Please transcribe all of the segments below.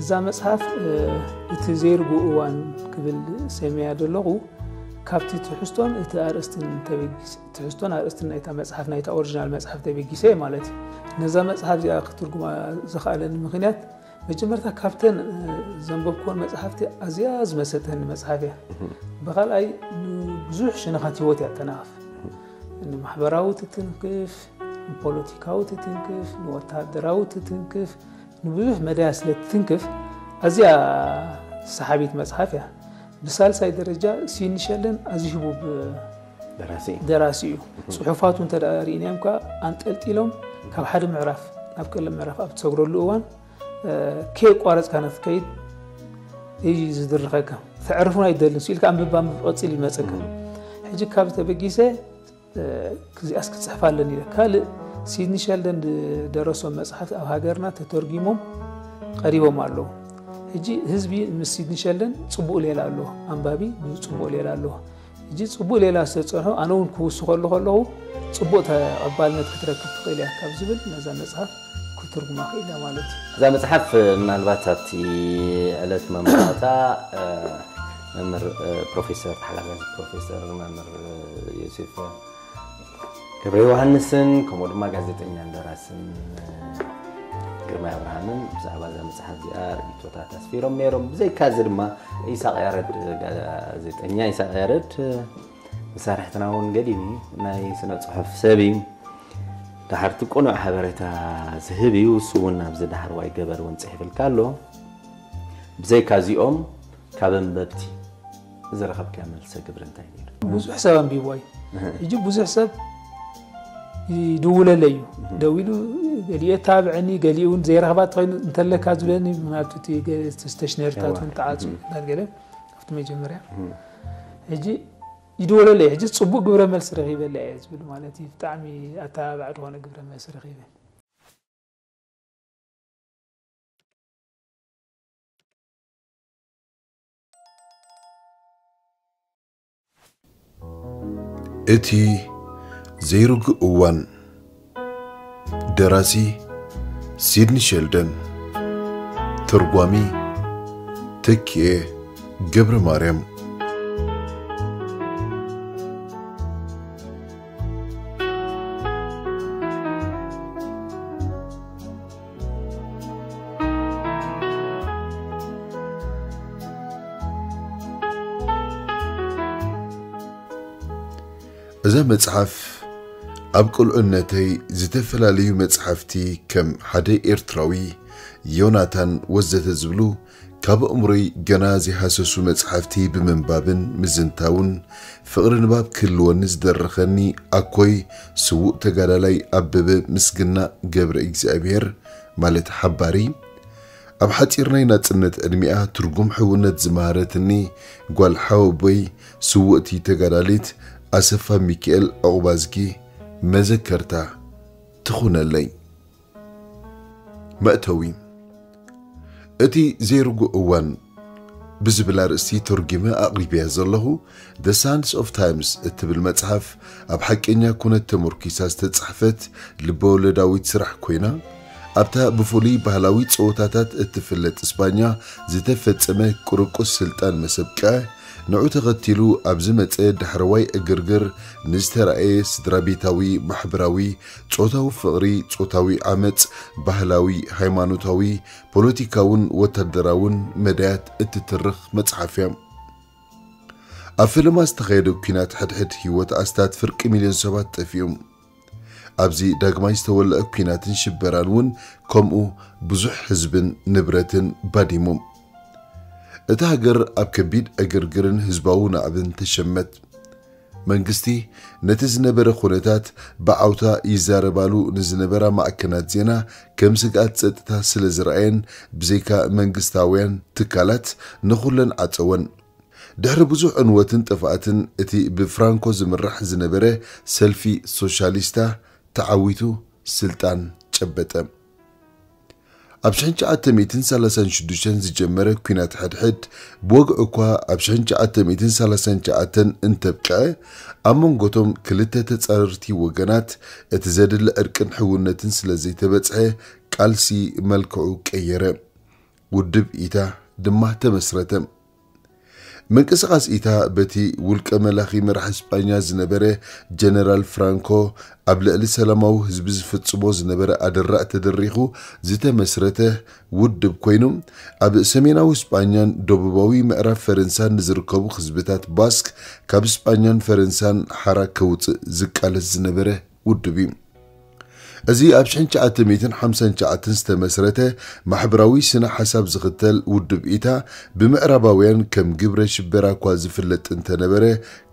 እዛ መጽሓፍ እቲ ዘይርጉእ እዋን ክብል ሰምያ ዘለኹ ካብቲ ትሕዝቶን እቲ ኣርእስትን ተበጊስ ትሕዝቶን ኣርእስትን ናይታ መጽሓፍ ናይታ ኦሪጂናል መጽሓፍ ተበጊሰ ማለት እዩ። ነዛ መጽሓፍ እዚኣ ክትርጉማ ዝኸኣለኒ ምኽንያት መጀመርታ ካብተን ዘንበብኩወን መጽሓፍቲ ኣዝያ ዝመሰጠኒ መጽሓፍ እያ። ብኻልኣይ ብዙሕ ሸነኻት ህይወት እያ ተናኽፍ። ንማሕበራዊ ትትንክፍ፣ ንፖለቲካዊ ትትንክፍ፣ ንወታደራዊ ትትንክፍ፣ ንብዙሕ መዳያ ስለ ትትንክፍ ኣዝያ ሰሓቢት መጽሓፍ እያ። ብሳልሳይ ደረጃ ሲድኒ ሸልደን ኣዝዩ ህቡብ ደራሲ ደራሲ እዩ። ጽሑፋቱ እንተ ደኣ ርኢናዮም ከኣ ኣንጠልጢሎም ካብ ሓደ ምዕራፍ ናብ ቀለብ ምዕራፍ ኣብ ትሰግረሉ እዋን ከየቋረጽካ ንክትከይድ እዩ ዝድርኸካ። ተዕርፉን ኣይደልን ስኢልካ ኣንብብ ኣንብብ ቀጽል ይመጸካ። ሕጂ ካብ ተበጊሰ እዚኣስ ክጽሕፍ ኣለኒ ኢለ ካልእ ሲድኒ ሸልደን ዝደረሶም መጽሓፍቲ ኣብ ሃገርና ተተርጊሞም ቀሪቦም ኣለዉ። ሕጂ ህዝቢ ምስ ሲድኒ ሸልደን ጽቡቕ ሌላ ኣለዎ፣ ኣንባቢ ጽቡቕ ሌላ ኣለዎ። ሕጂ ጽቡቕ ሌላ ዝተጸንሖ ኣነ እውን ክውስኸሉ ከለኹ ጽቡቕ ተቐባልነት ክትረክብ ትኽእል እያ ካብ ዝብል ነዛ መጽሓፍ ክትርጉማ ክኢለ ማለት እዩ። እዛ መጽሓፍ ምናልባት ኣብቲ ዕለት መምረቕታ መምህር ፕሮፌሰር ተሓጋጋዚ ፕሮፌሰር መምህር ዮሴፍ ገብረ ዮሃንስን ከምኡ ድማ ጋዜጠኛን ደራስን ግርማይ ኣብርሃምን ብዛዕባ እዛ መጽሓፍ እዚኣ ርእቶታት ኣስፊሮም ነይሮም። ብዘይካ እዚ ድማ ኢሳቕ ያረድ ጋዜጠኛ ኢሳቕ ያረድ መሳርሕትና እውን ገዲም እዩ። ናይ ስነ ጽሑፍ ሰብ እዩ። ደሓርቲ ቅኑዕ ሓበሬታ ዝህብ እዩ። እሱ እውን ኣብዚ ዳሕረዋይ ገበር እውን ጽሒፍልካ ኣሎ። ብዘይካ እዚኦም ካብ ኣንበብቲ ዝረኸብካዮ መልሰ ግብሪ እንታይ ነይሩ? ብዙሕ ሰብ ኣንቢብዋ እዩ። ሕጂ ብዙሕ ሰብ ይድውለለይ እዩ። ደዊሉ ገሊኡ የታብዐኒ፣ ገሊኡ እውን ዘይረኽባ ተኾይኑ እንተለካ ዝብለኒ ምክንያቱ እቲ ገ- እቲ ስቴሽነሪታት እውን ተዓፅዩ ገለ ኣብቲ መጀመርያ ሕጂ ይድወለለይ ሕጂ ጽቡቅ ግብረ መልሲ ረኺበለይ እየ ዝብል ማለት እዩ። ብጣዕሚ ኣተባባዕ ዝኾነ ግብረ መልሲ ረኺበ። እቲ ዘይርጉእ እዋን። ደራሲ ሲድኒ ሸልደን። ተርጓሚ ተኪኤ ገብረ ማርያም። እዛ መጽሓፍ ኣብ ቁልዕነተይ ዝተፈላለዩ መጽሓፍቲ ከም ሓደ ኤርትራዊ፣ ዮናታን ወዘተ ዝብሉ ካብ ኣእምሮይ ገና ዘይሃሰሱ መጽሓፍቲ ብምንባብን ምዝንታውን ፍቕሪ ንባብ ክህልወኒ ዝደረኸኒ ኣኮይ ስዉእ ተጋዳላይ ኣበበ ምስግና ገብረ እግዚኣብሔር ማለት ሓባሪ ኣብ ሓጺር ናይ ናጽነት ዕድሚኣ ትርጉም ሕውነት ዝመሃረትኒ ጓል ሓወቦይ ስውእቲ ተጋዳሊት ኣሰፋ ሚኪኤል ዑቕባዝጊ መዘከርታ ትኹነለይ። መእተዊ። እቲ ዘይርጉእ እዋን ብዝብል ኣርእስቲ ተርጒመ ኣቕሪበያ ዘለኹ The Sands of Times እትብል መጽሓፍ ኣብ ሓቀኛ ኩነት ተመርኲሳ ዝተጻሕፈት ልበወለዳዊት ስራሕ ኮይና ኣብታ ብፍሉይ ባህላዊ ጸወታታት እትፍለጥ እስጳኛ ዝተፈጸመ ቁርቁስ ስልጣን መሰብቀ ንዑ ተኸቲሉ ኣብ ዝመጸ ዳሕረዋይ ዕግርግር ንዝተራእየ ስድራቤታዊ፣ ማሕበራዊ፣ ጾታዊ ፍቕሪ፣ ጾታዊ ዓመጽ፣ ባህላዊ፣ ሃይማኖታዊ፣ ፖለቲካውን ወታደራውን መዳያት እትትርኽ መጽሓፍ እያ። ኣብ ፈለማ ዝተኻየደ ኲናት ሕድሕድ ህይወት ኣስታት ፍርቂ ሚልዮን ሰባት ጠፊኦም። ኣብዚ ዳግማይ ዝተወልዐ ኲናትን ሽበራን እውን ከምኡ ብዙሕ ህዝብን ንብረትን ባዲሙ። እታ ሃገር ኣብ ከቢድ ዕግርግርን ህዝባዊ ናዕብን ተሸመት። መንግስቲ ነቲ ዝነበረ ኩነታት ብዓውታ ይዛረባሉ ንዝነበራ ማዕከናት ዜና ከም ስግኣት ጸጥታ ስለ ዝረኣየን ብዘይካ መንግስታውያን ትካላት ንኹለን ዓጸወን። ድሕሪ ብዙሕ ዕንወትን ጥፍኣትን እቲ ብፍራንኮ ዝምራሕ ዝነበረ ሰልፊ ሶሻሊስታ ተዓዊቱ ስልጣን ጨበጠ። ኣብ ሽሕን ትሽዓተ ሚእትን ሰላሳን ሽዱሽተን ዝጀመረ ኲናት ሕድሕድ ብወግዒ እኳ ኣብ ሽሕን ትሽዓተ ሚእትን ሰላሳን ትሽዓተን እንተብቅዐ ኣብ መንጎቶም ክልተ ተጻረርቲ ወገናት እቲ ዘድሊ ዕርቅን ሕውነትን ስለ ዘይተበጽሐ ቃልሲ መልክዑ ቀየረ። ውድብ ኢታ ድማ ተመስረተ። ምንቅስቓስ ኢታ በቲ ውልቀ መላኺ መራሒ ስጳኛ ዝነበረ ጀነራል ፍራንኮ ኣብ ልዕሊ ሰላማዊ ህዝቢ ዝፍጽሞ ዝነበረ ኣደራዕ ተደሪኹ ዝተመስረተ ውድብ ኮይኑ፣ ኣብ ሰሜናዊ ስጳኛን ደቡባዊ ምዕራብ ፈረንሳን ንዝርከቡ ህዝብታት ባስክ ካብ ስጳኛን ፈረንሳን ሓራ ከውጽእ ዝቃለስ ዝነበረ ውድብ እዩ። እዚ ኣብ ሽሕን ትሽዓተ ሚእትን ሓምሳን ትሽዓተን ዝተመስረተ ማሕበራዊ ስነ ሓሳብ ዝኽተል ውድብ ኢታ፣ ብምዕራባውያን ከም ግብረ ሽበራ እኳ ዝፍለጥ እንተነበረ፣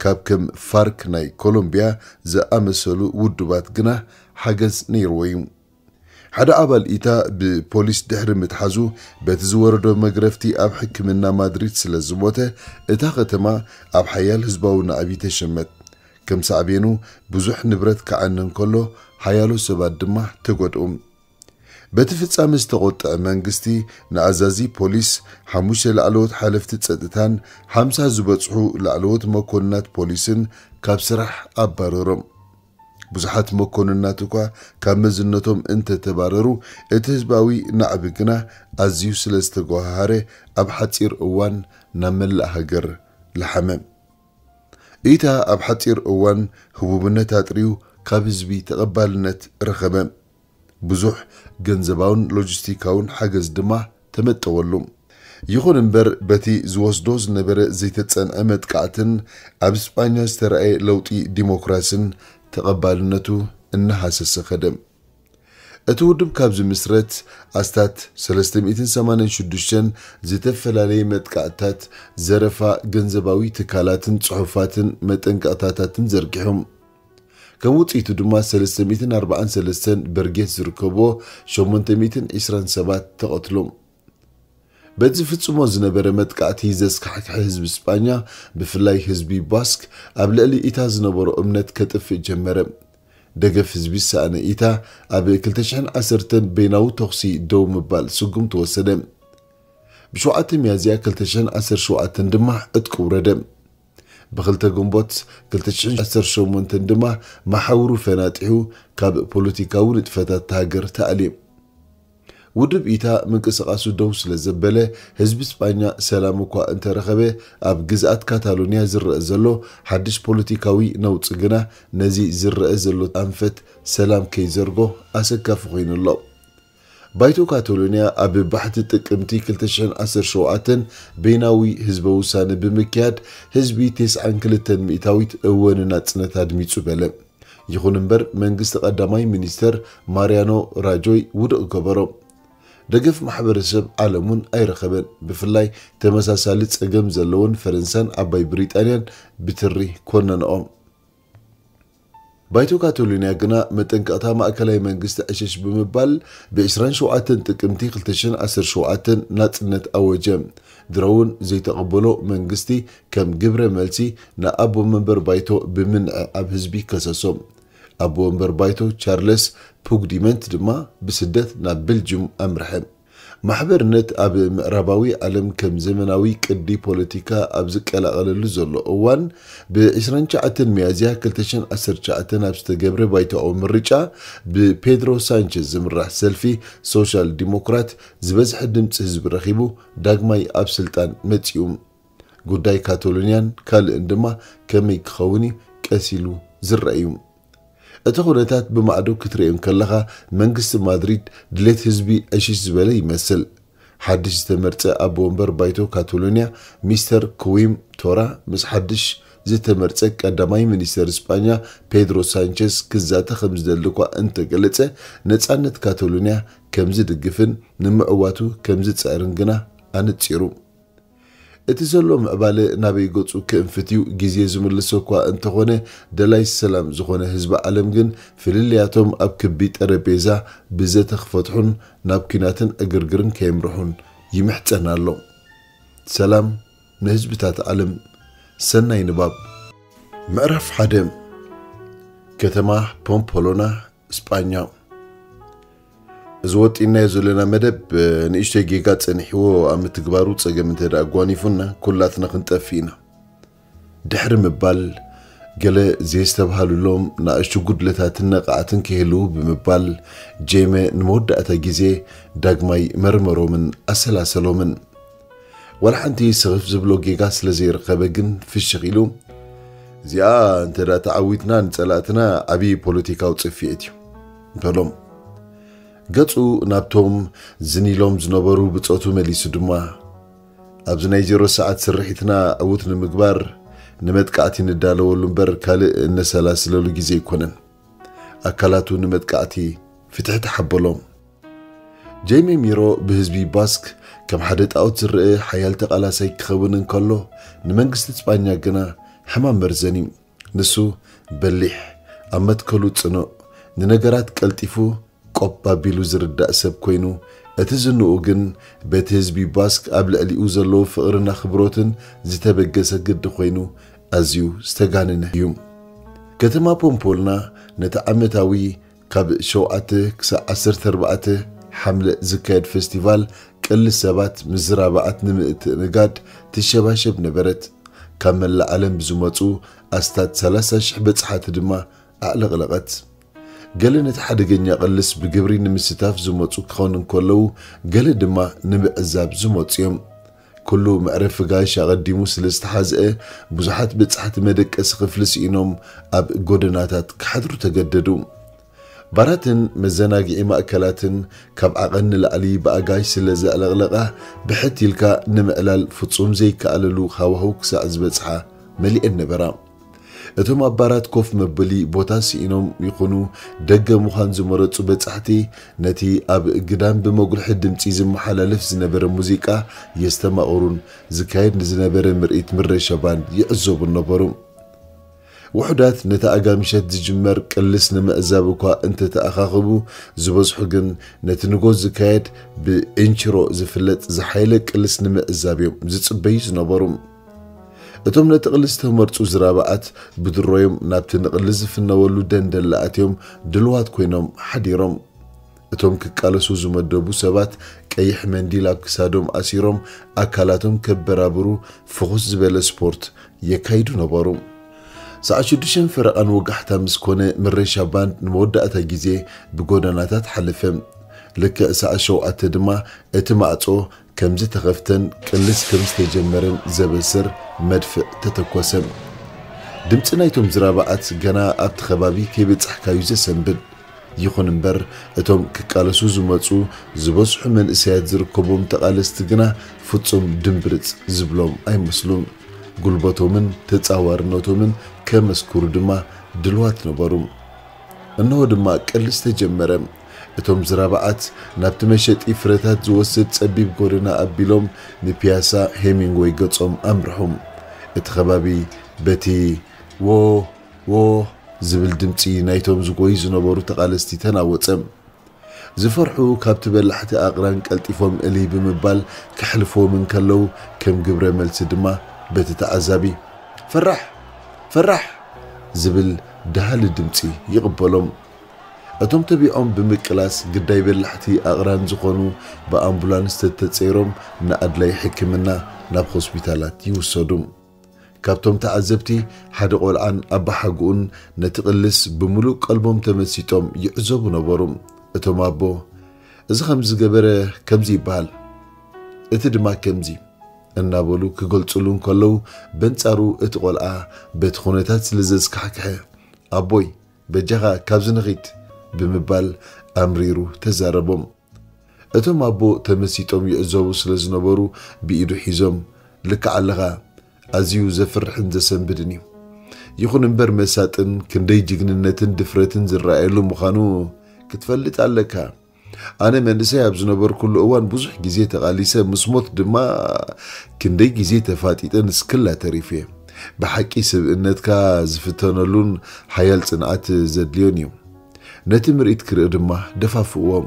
ካብ ከም ፋርክ ናይ ኮሎምቢያ ዝኣመሰሉ ውድባት ግና ሓገዝ ነይርዎ እዩ። ሓደ ኣባል ኢታ ብፖሊስ ድሕሪ ምትሓዙ፣ በቲ ዝወረዶ መግረፍቲ ኣብ ሕክምና ማድሪድ ስለ ዝሞተ፣ እታ ከተማ ኣብ ሓያል ህዝባዊ ናዕቢ ተሸመት። ከም ሳዕቤኑ ብዙሕ ንብረት ክዓነ እንከሎ፣ ሓያሎ ሰባት ድማ ተጎድኡ። በቲ ፍጻመ ዝተቖጥዐ መንግስቲ፣ ንኣዛዚ ፖሊስ፣ ሓሙሽተ ላዕለዎት ሓለፍቲ ጸጥታን ሓምሳ ዝበጽሑ ላዕለዎት መኮንናት ፖሊስን ካብ ስራሕ ኣባረሮም። ብዙሓት መኮንናት እኳ ካብ መዝነቶም እንተተባረሩ፣ እቲ ህዝባዊ ናዕቢ ግና ኣዝዩ ስለ ዝተጓሃሃረ፣ ኣብ ሓጺር እዋን ናብ መላእ ሃገር ለሓመ። ኢታ ኣብ ሓጺር እዋን ህቡብነት ኣጥርዩ ካብ ህዝቢ ተቐባልነት ረኸበ። ብዙሕ ገንዘባውን ሎጂስቲካውን ሓገዝ ድማ ተመጠወሉ። ይኹን እምበር፣ በቲ ዝወስዶ ዝነበረ ዘይተጸንዐ መጥቃዕትን ኣብ ስጳኛ ዝተረኣየ ለውጢ ዲሞክራስን ተቐባልነቱ እናሃሰሰ ኸደ። እቲ ውድብ ካብ ዝምስረት ኣስታት ሰለስተ ሚእትን ሰማንያን ሽዱሽተን ዝተፈላለየ መጥቃዕትታት፣ ዘረፋ ገንዘባዊ ትካላትን ጽሑፋትን መጠንቀቕታታትን ዘርጊሑ። ከም ውጽኢቱ ድማ ሰለስተ ሚእትን ኣርባዓን ሰለስተን በርጌት ዝርከብዎ ሸሞንተ ሚእትን ዕስራን ሰባት ተቐትሉ። በቲ ዝፍጽሞ ዝነበረ መጥቃዕቲ ዘስካሕክሐ ህዝቢ ስጳኛ፣ ብፍላይ ህዝቢ ባስክ፣ ኣብ ልዕሊ ኢታ ዝነበሮ እምነት ከጥፍእ ጀመረ። ደገፍ ህዝቢ ዝሰኣነ ኢታ፣ ኣብ ክልተ ሽሕን ዓሰርተን በይናዊ ተኹሲ ደው ምባል ስጉም ተወሰደ። ብሸውዓተ ሚያዝያ ክልተ ሽሕን ዓሰርተ ሸውዓተን ድማ ዕጥቂ ውረደ። ብኽልተ ግንቦት ክልተ ሽሕን ዓሰርተ ሸሞንተን ድማ መሓውሩ ፈናጢሑ ካብ ፖለቲካዊ ንጥፈታት እታ ሃገር ተኣልየ። ውድብ ኢታ ምንቅስቓሱ ደው ስለ ዘበለ፣ ህዝቢ ስጳኛ ሰላም እኳ እንተረኸበ፣ ኣብ ግዝኣት ካታሎንያ ዝረአ ዘሎ ሓድሽ ፖለቲካዊ ነውጺ ግና ነዚ ዝረአ ዘሎ ኣንፈት ሰላም ከይዘርጎ ኣሰካፊ ኮይኑ ኣሎ። ባይቶ ካታሎንያ ኣብ ባሕቲ ጥቅምቲ ክልተ ሽሕን ዓሰርተ ሸውዓተን በይናዊ ህዝበ ውሳነ ብምክያድ፣ ህዝቢ ተስዓን ክልተን ሚእታዊት እወ ንናጽነት ኣድሚጹ በለ። ይኹን እምበር፣ መንግስቲ ቀዳማይ ሚኒስተር ማርያኖ ራጆይ ውድቕ ገበሮ። ደገፍ ማሕበረሰብ ዓለም እውን ኣይረኸበን። ብፍላይ ተመሳሳሊ ጸገም ዘለወን ፈረንሳን ዓባይ ብሪጣንያን ብትሪ ኮነንኦ። ባይቶ ካቶሎንያ ግና መጠንቀቕታ ማእከላይ መንግስቲ ዕሽሽ ብምባል፣ ብ ዕስራን ሸውዓተን ጥቅምቲ ክልተ ሽሕን ዓሰርተ ሸውዓተን ናጽነት ኣወጀ። ድሮ እውን ዘይተቐበሎ መንግስቲ ከም ግብረ መልሲ ንኣቦ መንበር ባይቶ ብምንዐ ኣብ ህዝቢ ከሰሶ። ኣቦ መንበር ባይቶ ቻርለስ ፑግዲመንት ድማ ብስደት ናብ ቤልጅዩም ኣምርሐ። ማሕበርነት ኣብ ምዕራባዊ ዓለም ከም ዘመናዊ ቅዲ ፖለቲካ ኣብ ዝቀላቐለሉ ዘሎ እዋን፣ ብ ዕስራን ትሽዓተን ሚያዝያ ክልተ ሽሕን ዓሰርተ ትሽዓተ ኣብ ዝተገብረ ባይቶኣዊ ምርጫ፣ ብፔድሮ ሳንቸዝ ዝምራሕ ሰልፊ ሶሻል ዲሞክራት ዝበዝሐ ድምፂ ህዝቢ ረኺቡ ዳግማይ ኣብ ስልጣን መፂኡ። ጉዳይ ካቶሎንያን ካልእን ድማ ከመይ ክኸውን እዩ ቀስ ኢሉ ዝረአ እዩ። እቲ ኩነታት ብማዕዶ ክትርእዮ እንከለኻ፣ መንግስቲ ማድሪድ ድሌት ህዝቢ ዕሽሽ ዝበለ ይመስል። ሓድሽ ዝተመርጸ ኣቦ ወንበር ባይቶ ካቶሎንያ ሚስተር ኩዊም ቶራ ምስ ሓድሽ ዝተመርጸ ቀዳማይ ሚኒስተር እስጳኛ ፔድሮ ሳንቸዝ ክዛተ ከም ዝደሊ እኳ እንተገለጸ፣ ነጻነት ካቶሎንያ ከም ዝድግፍን ንምዕዋቱ ከም ዝጸዕርን ግና ኣነጺሩ። እቲ ዘሎ ምዕባለ ናበይ ገጹ ክእንፍት እዩ ግዜ ዝምልሶ እኳ እንተኾነ፣ ደላይ ሰላም ዝኾነ ህዝቢ ዓለም ግን ፍልልያቶም ኣብ ክቢ ጠረጴዛ ብዘተ ክፈትሑን ናብ ኲናትን ዕግርግርን ከየምርሑን ይምሕጸን ኣሎ። ሰላም ንህዝብታት ዓለም። ሰናይ ንባብ። ምዕራፍ ሓደ። ከተማ ፖምፖሎና፣ ስጳኛ። እዚ ወጢናዮ ዘለና መደብ፣ እ፣ ንእሽተይ ጌጋ ጸኒሕዎ ኣብ ምትግባሩ ጸገም እንተ ደኣ ኣጓኒፉና፣ ኩላትና ክንጠፍእ ኢና። ድሕሪ ምባል፣ ገለ ዘየስተብሃሉሎም ንኣሽቱ ጉድለታትን ነቓዕትን ክህልዉ ብምባል፣ ጄመ ንመወዳእታ ግዜ ዳግማይ መርመሮምን ኣሰላሰሎምን። ዋላ ሓንቲ ስኽፍ ዝብሎ ጌጋ ስለ ዘይረኸበ ግን ፍሽኽ ኢሉ፣ "እዚኣ እንተ ደኣ ተዓዊትና ንጸላእትና ዓብዪ ፖለቲካዊ ጽፍዒት እዩ" በሎም። ገጹ ናብቶም ዝን ኢሎም ዝነበሩ ብጾቱ መሊሱ ድማ፣ "ኣብዚ ናይ ዜሮ ሰዓት ስርሒትና ዕዉት ንምግባር ንመጥቃዕቲ ንዳለወሉ እምበር ካልእ እነሰላስለሉ ግዜ ኣይኮነን። ኣካላቱ ንመጥቃዕቲ ፍትሒ ተሓበሎም። ጄሚ ሚሮ ብህዝቢ ባስክ ከም ሓደ ጣኦት ዝረአ ሓያል ተቓላሳይ ክኸውን እንከሎ፣ ንመንግስቲ ስጳኛ ግና ሕማም መርዘን እዩ። ንሱ በሊሕ፣ ኣብ መትከሉ ጽኑዕ፣ ንነገራት ቀልጢፉ ቆብ ኣቢሉ ዝርዳእ ሰብ ኮይኑ፣ እቲ ዝንኡ ግን በቲ ህዝቢ ባስክ ኣብ ልዕሊኡ ዘለዎ ፍቕርን ኣኽብሮትን ዝተበገሰ ግዲ ኮይኑ ኣዝዩ ዝተጋነነ እዩ። ከተማ ፖምፖልና ነቲ ዓመታዊ ካብ ሸውዓተ ክሳብ ዓሰርተ ኣርባዕተ ሓምለ ዝካየድ ፈስቲቫል ቅልስ ሰባት ምዝራባዓት ንምእትእንጋድ ትሸባሸብ ነበረት። ካብ መላእ ዓለም ብዝመጹ ኣስታት ሰላሳ ሽሕ በጻሕቲ ድማ ኣዕለቕለቐት። ገለ ነቲ ሓደገኛ ቅልስ ብግብሪ ንምስታፍ ዝመጹ ክኾኑ እንከለዉ፣ ገለ ድማ ንምዕዛብ ዝመጹ እዮም። ኩሉ መዕረፊ ጋይሽ ኣቐዲሙ ስለ ዝተሓዝአ፣ ብዙሓት በጻሕቲ መደቀሲ ክፍሊ ስኢኖም ኣብ ጎደናታት ክሓድሩ ተገደዱ። ባራትን መዘናግዒ ማእከላትን ካብ ዓቐን ንላዕሊ ብኣጋይሽ ስለ ዘዕለቕለቓ፣ ብሕት ኢልካ ንምዕላል ፍጹም ዘይከኣለሉ ሃዋህው ክሳዕ ዝበጽሓ መሊኤን ነበራ። እቶም ኣብ ባራት ኮፍ መበሊ ቦታ ስኢኖም ይኹኑ ደገ ምዃን ዝመረጹ በጻሕቲ፣ ነቲ ኣብ ግዳም ብመጉልሒ ድምጺ ዝመሓላለፍ ዝነበረ ሙዚቃ የስተማቕሩን ዝካየድ ንዝነበረ ምርኢት ምረሻ ባንድ ይዕዘቡን ነበሩ። ውሑዳት ነቲ ኣጋምሸት ዝጅመር ቅልስ ንምዕዛብ እኳ እንተተኣኻኸቡ፣ ዝበዝሑ ግን ነቲ ንጎ ዝካየድ ብዒንችሮ ዝፍለጥ ዝሓየለ ቅልስ ንምዕዛብ እዮም ዝጽበዩ ዝነበሩ። እቶም ነቲ ቅልስ ዝተመርጹ ዝራባዓት ብድሮዮም ናብቲ ንቅልስ ዝፍነወሉ ደንደል ኣትዮም ድልዋት ኮይኖም ሓዲሮም። እቶም ክቃለሱ ዝመደቡ ሰባት ቀይሕ መንዲል ኣብ ክሳዶም ኣሲሮም ኣካላቶም ከበራብሩ ፍኹስ ዝበለ ስፖርት የካይዱ ነበሩ። ሰዓት ሽዱሽተ ፈረቓን ወጋሕታ ምስ ኮነ፣ ምረሻ ባንድ ንመወዳእታ ግዜ ብጎደናታት ሓለፈ። ልክዕ ሰዓት ሸውዓተ ድማ እቲ ማዕጾ ከም ዝተኸፍተን ቅልስ ከም ዝተጀመረን ዘበስር መድፍዕ ተተኮሰ። ድምጺ ናይቶም ዝራባዓት ገና ኣብቲ ከባቢ ከይበጻሕካዩ ዘሰንብድ። ይኹን እምበር፣ እቶም ክቃለሱ ዝመጹ ዝበዝሑ መንእሰያት ዝርከቦም ተቓለስቲ ግና ፍጹም ድምብርጽ ዝብሎም ኣይመስሉን። ጉልበቶምን ተጻዋርነቶምን ከመስክሩ ድማ ድልዋት ነበሩ። እንሆ ድማ ቅልስ ተጀመረ። እቶም ዝራባዓት ናብቲ መሸጢ ፍረታት ዝወስድ ጸቢብ ጎደና ኣቢሎም ንፒያሳ ሄሚንግወይ ገጾም ኣምርሑ። እቲ ከባቢ በቲ "ዎ፣ ዎ" ዝብል ድምጺ ናይቶም ዝጎዩ ዝነበሩ ተቓለስቲ ተናወጸ። ዝፈርሑ ካብቲ በላሕቲ ኣቕራን ቀልጢፎም እልይ ብምባል ከሕልፍዎም እንከለዉ፣ ከም ግብረ መልሲ ድማ በቲ ተዓዛቢ "ፈራሕ! ፈራሕ!" ዝብል ደሃሊ ድምጺ ይቕበሎም። እቶም ተቢዖም ብምቅላስ ግዳይ በላሕቲ ኣቕራን ዝኾኑ ብኣምቡላንስ ተተጸይሮም ንኣድላይ ሕክምና ናብ ሆስፒታላት ይውሰዱ። ካብቶም ተዓዘብቲ ሓደ ቆልዓን ኣባሓጎኡን ነቲ ቅልስ ብምሉእ ቀልቦም ተመሲጦም ይዕዘቡ ነበሩ። እቶም ኣቦ፣ "እዚ ከምዚ ዝገበረ ከምዚ ይበሃል፣ እቲ ድማ ከምዚ" እናበሉ ክገልጹሉ እንከለዉ፣ በንጻሩ እቲ ቆልዓ በቲ ኩነታት ስለ ዘዝካሕክሐ፣ "ኣቦይ፣ በጃኻ ካብዚ ንኺድ" ብምባል ኣምሪሩ ተዛረቦም። እቶም ኣቦ ተመሲጦም ይዕዘቡ ስለ ዝነበሩ ብኢዱ ሒዞም፣ "ልክዕ ኣለኻ፣ ኣዝዩ ዘፍርሕን ዘሰንብድን እዩ። ይኹን እምበር መሳጥን ክንደይ ጅግንነትን ድፍረትን ዝረኣየሉ ምዃኑ ክትፈልጥ ኣለካ። ኣነ መንእሰይ ኣብ ዝነበርኩሉ እዋን ብዙሕ ግዜ ተቓሊሰ፣ ምስ ሞት ድማ ክንደይ ግዜ ተፋጢጠ ንስክላ ተሪፈ። ብሓቂ ስብእነትካ ዝፍተነሉን ሓያል ጽንዓት ዘድልዮን እዩ። ነቲ ምርኢት ክርኢ ድማ ደፋፍእዎም."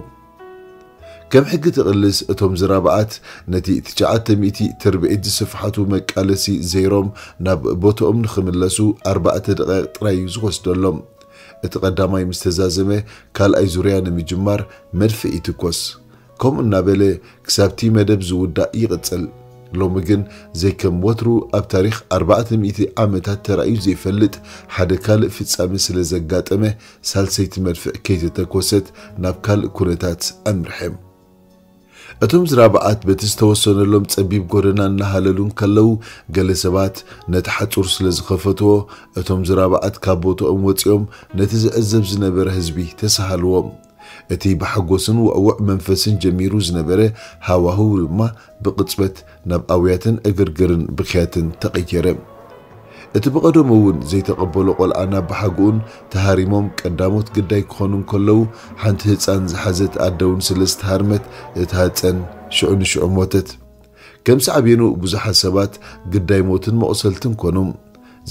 ከም ሕጊ ትቕልስ እቶም ዝራብዓት ነቲ ትሽዓተ ሚእቲ ትርብዒት ዝስፍሓቱ መቃለሲ ዘይሮም ናብ ቦታኦም ንኽምለሱ ኣርባዕተ ደቓይቕ ጥራይ እዩ ዝወስደሎም። እቲ ቀዳማይ ምስ ተዛዘመ፣ ካልኣይ ዙርያ ንምጅማር መድፍዕ ይትኮስ። ከምኡ እናበለ ክሳብቲ መደብ ዝውዳእ ይቕጽል። ሎሚ ግን ዘይከም ወትሩ ኣብ ታሪኽ ኣርባዕተ ሚእቲ ዓመታት ተራእዩ ዘይፈልጥ ሓደ ካልእ ፍጻመ ስለ ዘጋጠመ፣ ሳልሰይቲ መድፍዕ ከይተተኮሰት ናብ ካልእ ኩነታት ኣምርሐ። እቶም ዝራብዓት በቲ ዝተወሰነሎም ጸቢብ ጎደና እናሃለሉ እንከለዉ፣ ገለ ሰባት ነቲ ሓጹር ስለ ዝኸፈትዎ፣ እቶም ዝራብዓት ካብ ቦታኦም ወጺኦም ነቲ ዝዕዘብ ዝነበረ ህዝቢ ተሳሃልዎ። እቲ ብሓጎስን ውዕዉዕ መንፈስን ጀሚሩ ዝነበረ ሃዋህው ድማ ብቕጽበት ናብ ኣውያትን ዕግርግርን ብኽያትን ተቐየረ። እቲ ብቐደሙ እውን ዘይተቐበሎ ቆልዓ ናብ ብሓጉኡን ተሃሪሞም ቀዳሞት ግዳይ ክኾኑ እንከለዉ፣ ሓንቲ ህጻን ዝሓዘት ኣደ እውን ስለ ዝተሃርመት፣ እታ ህጸን ሽዑ ንሽዑ ሞተት። ከም ሳዕቤኑ ብዙሓት ሰባት ግዳይ ሞትን መቑሰልትን ኮኑ።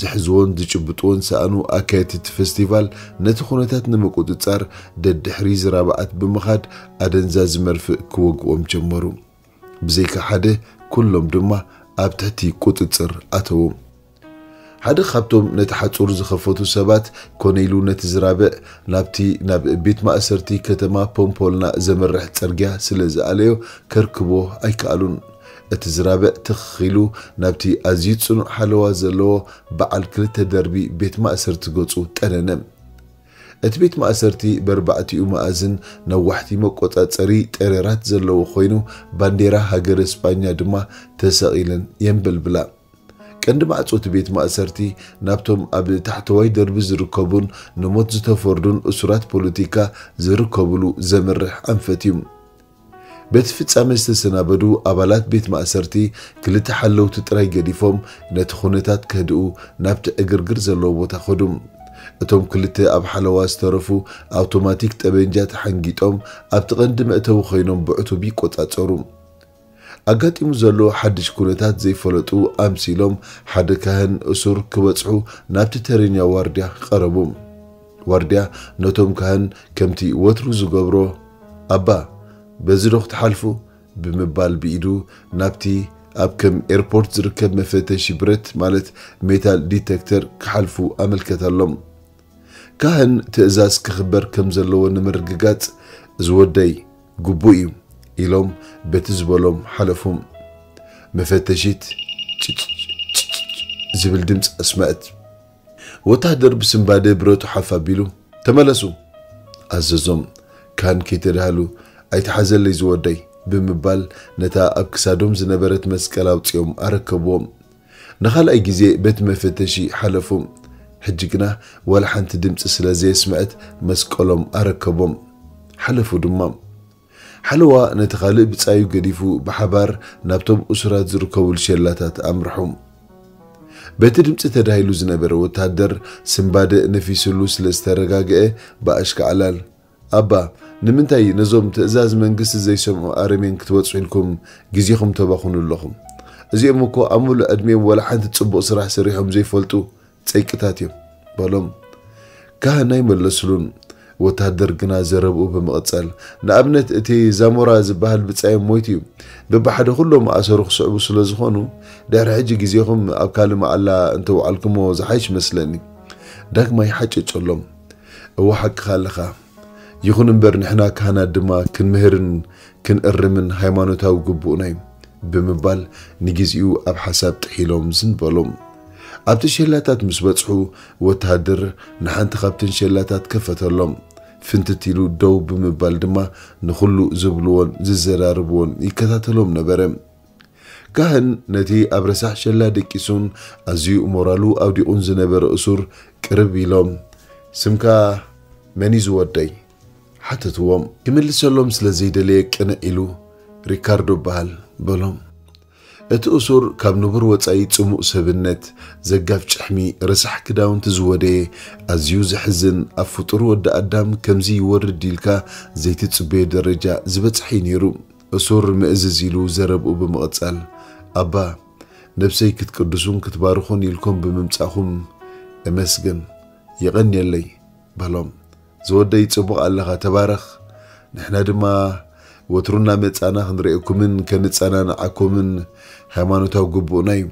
ዝሕዝዎን ዝጭብጥዎን ሰኣኑ። ኣካየድቲ እቲ ፈስቲቫል ነቲ ኩነታት ንምቁጽጻር ደድሕሪ ዝራብዓት ብምኻድ ኣደንዛዚ መርፍእ ክወግኦም ጀመሩ። ብዘይካ ሓደ፣ ኩሎም ድማ ኣብ ትሕቲ ቁጽጽር ኣተዉ። ሓደ ካብቶም ነቲ ሓጹር ዝኸፈቱ ሰባት ኮነ ኢሉ ነቲ ዝራብዕ ናብቲ ናብ ቤት ማእሰርቲ ከተማ ፖምፖልና ዘምርሕ ጽርግያ ስለ ዝኣለዮ ከርክቦ ኣይከኣሉን። እቲ ዝራብዕ ትኽ ኢሉ ናብቲ ኣዝዩ ጽኑዕ ሓለዋ ዘለዎ በዓል ክልተ ደርቢ ቤት ማእሰርቲ ገጹ ጠነነ። እቲ ቤት ማእሰርቲ በርባዕቲኡ መኣዝን ነዋሕቲ መቆጻጸሪ ጠረራት ዘለዎ ኮይኑ፣ ባንዴራ ሃገረ ስጳኛ ድማ ተሰቒለን የንበልብላ። ቀንዲ ማዕጾ እቲ ቤት ማእሰርቲ ናብቶም ኣብ ታሕተዋይ ደርቢ ዝርከቡን ንሞት ዝተፈርዱን እሱራት ፖለቲካ ዝርከብሉ ዘምርሕ ኣንፈት እዩ። በቲ ፍጻመ ዝተሰናበዱ ኣባላት ቤት ማእሰርቲ ክልተ ሓለውቲ ጥራይ ገዲፎም ነቲ ኩነታት ከህድኡ ናብቲ ዕግርግር ዘለዎ ቦታ ከዱ። እቶም ክልተ ኣብ ሓለዋ ዝተረፉ ኣውቶማቲክ ጠበንጃ ተሓንጊጦም ኣብቲ ቀንዲ መእተዊ ኮይኖም ብዕቱብ ይቆጻጸሩ። ኣጋጢሙ ዘሎ ሓድሽ ኩነታት ዘይፈለጡ ኣምሲሎም ሓደ ካህን እሱር ክበጽሑ ናብቲ ተረኛ ዋርድያ ቀረቡ። ዋርድያ ነቶም ካህን ከምቲ ወትሩ ዝገብሮ፣ "ኣባ፣ በዚ ዶ ክትሓልፉ?" ብምባል ብኢዱ ናብቲ ኣብ ከም ኤርፖርት ዝርከብ መፈተሺ ብረት ማለት ሜታል ዲተክተር ክሓልፉ ኣመልከተሎም። ካህን ትእዛዝ ክኽበር ከም ዘለዎ ንምርግጋጽ፣ "እዚ ወደይ ግቡእ እዩ" ኢሎም በቲ ዝበሎም ሓለፉ። መፈተሺት ጭጭ ዝብል ድምፂ ኣስመዐት። ወታሃደር ብስንባደ ብረቱ ሓፍ ኣቢሉ፣ "ተመለሱ!" ኣዘዞም። ካህን ከይተዳህሉ፣ "ኣይትሓዘለይ ዝወደይ" ብምባል ነታ ኣብ ክሳዶም ዝነበረት መስቀል ኣውፂኦም ኣረከብዎም። ንኻልኣይ ግዜ በቲ መፈተሺ ሓለፉ። ሕጂ ግና ዋላ ሓንቲ ድምፂ ስለ ዘየስምዐት መስቀሎም ኣረከቦም። ሓለፉ ድማ። ሓለዋ ነቲ ካልእ ብጻዩ ገዲፉ ብሓባር ናብቶም እሱራት ዝርከቡሉ ሸላታት ኣምርሑ። በቲ ድምጺ ተዳሂሉ ዝነበረ ወተሃደር ስንባደ ነፊስሉ ስለ ዝተረጋግአ ብኣሽካዕላል፣ "ኣባ፣ ንምንታይ ነዞም ትእዛዝ መንግስቲ ዘይሰምዑ ኣረሜን ክትበጽሑ ኢልኩም ግዜኹም ተባኽኑ ኣለኹም? እዚኦም እኮ ኣብ ምሉእ ዕድሜኦም ዋላ ሓንቲ ጽቡቕ ስራሕ ሰሪሖም ዘይፈልጡ ጸይቅታት እዮም" በሎም። ካህን ኣይመለስሉን። ወተሃደር ግና ዘረብኡ ብምቕጻል፣ "ንኣብነት እቲ ዛሞራ ዝበሃል ብጻዮም ሞይቱ እዩ። በብሓደ ኩሎም ኣሰሩ ክስዕቡ ስለ ዝኾኑ፣ ድሕሪ ሕጂ ግዜኹም ኣብ ካልእ መዓላ እንተውዓልኩሞ ዝሓይሽ መስለኒ።" ዳግማይ ሓጨጨሎም። "እወ ሓቅኻ ኣለኻ። ይኹን እምበር ንሕና ካህናት ድማ ክንምህርን ክንእርምን ሃይማኖታዊ ግቡእና እዩ" ብምባል ንግዜኡ ኣብ ሓሳብ ጥሒሎም ዝን በሉ። ኣብቲ ሸላታት ምስ በጽሑ፣ ወተሃደር ንሓንቲ ካብተን ሸላታት ከፈተሎም። ፍንትት ኢሉ ደው ብምባል ድማ ንኹሉ ዝብልዎን ዝዘራርብዎን ይከታተሎም ነበረ። ካህን ነቲ ኣብ ረሳሕ ሸላ ደቂሱን ኣዝዩ ሞራሉ ኣውዲቑን ዝነበረ እሱር ቅርብ ኢሎም፣ "ስምካ መን እዩ ዝወደይ?" ሓተትዎም። ክምልሰሎም ስለ ዘይደለየ ቅንዕ ኢሉ፣ "ሪካርዶ እበሃል" በሎም። እቲ እሱር ካብ ንቡር ወጻኢ ጽሙእ ሰብነት፣ ዘጋፍ ጭሕሚ፣ ረሳሕ ክዳውንቲ ዝወደየ፣ ኣዝዩ ዘሕዝን፣ ኣብ ፍጡር ወዲ ኣዳም ከምዚ ይወርድ ኢልካ ዘይትጽበዮ ደረጃ ዝበጽሐ እዩ ነይሩ። እሱር ምእዝዝ ኢሉ ዘረብኡ ብምቕጻል፣ "ኣባ፣ ነብሰይ ክትቅድሱን ክትባርኹን ኢልኩም ብምምጻኹም እመስግን፣ የቐንየለይ" በሎም። "ዝወደይ ጽቡቕ ኣለኻ፣ ተባረኽ። ንሕና ድማ ወትሩ እናመጻና ክንርእየኩምን ከነጸናንዓኩምን ሃይማኖታዊ ግቡእና እዩ።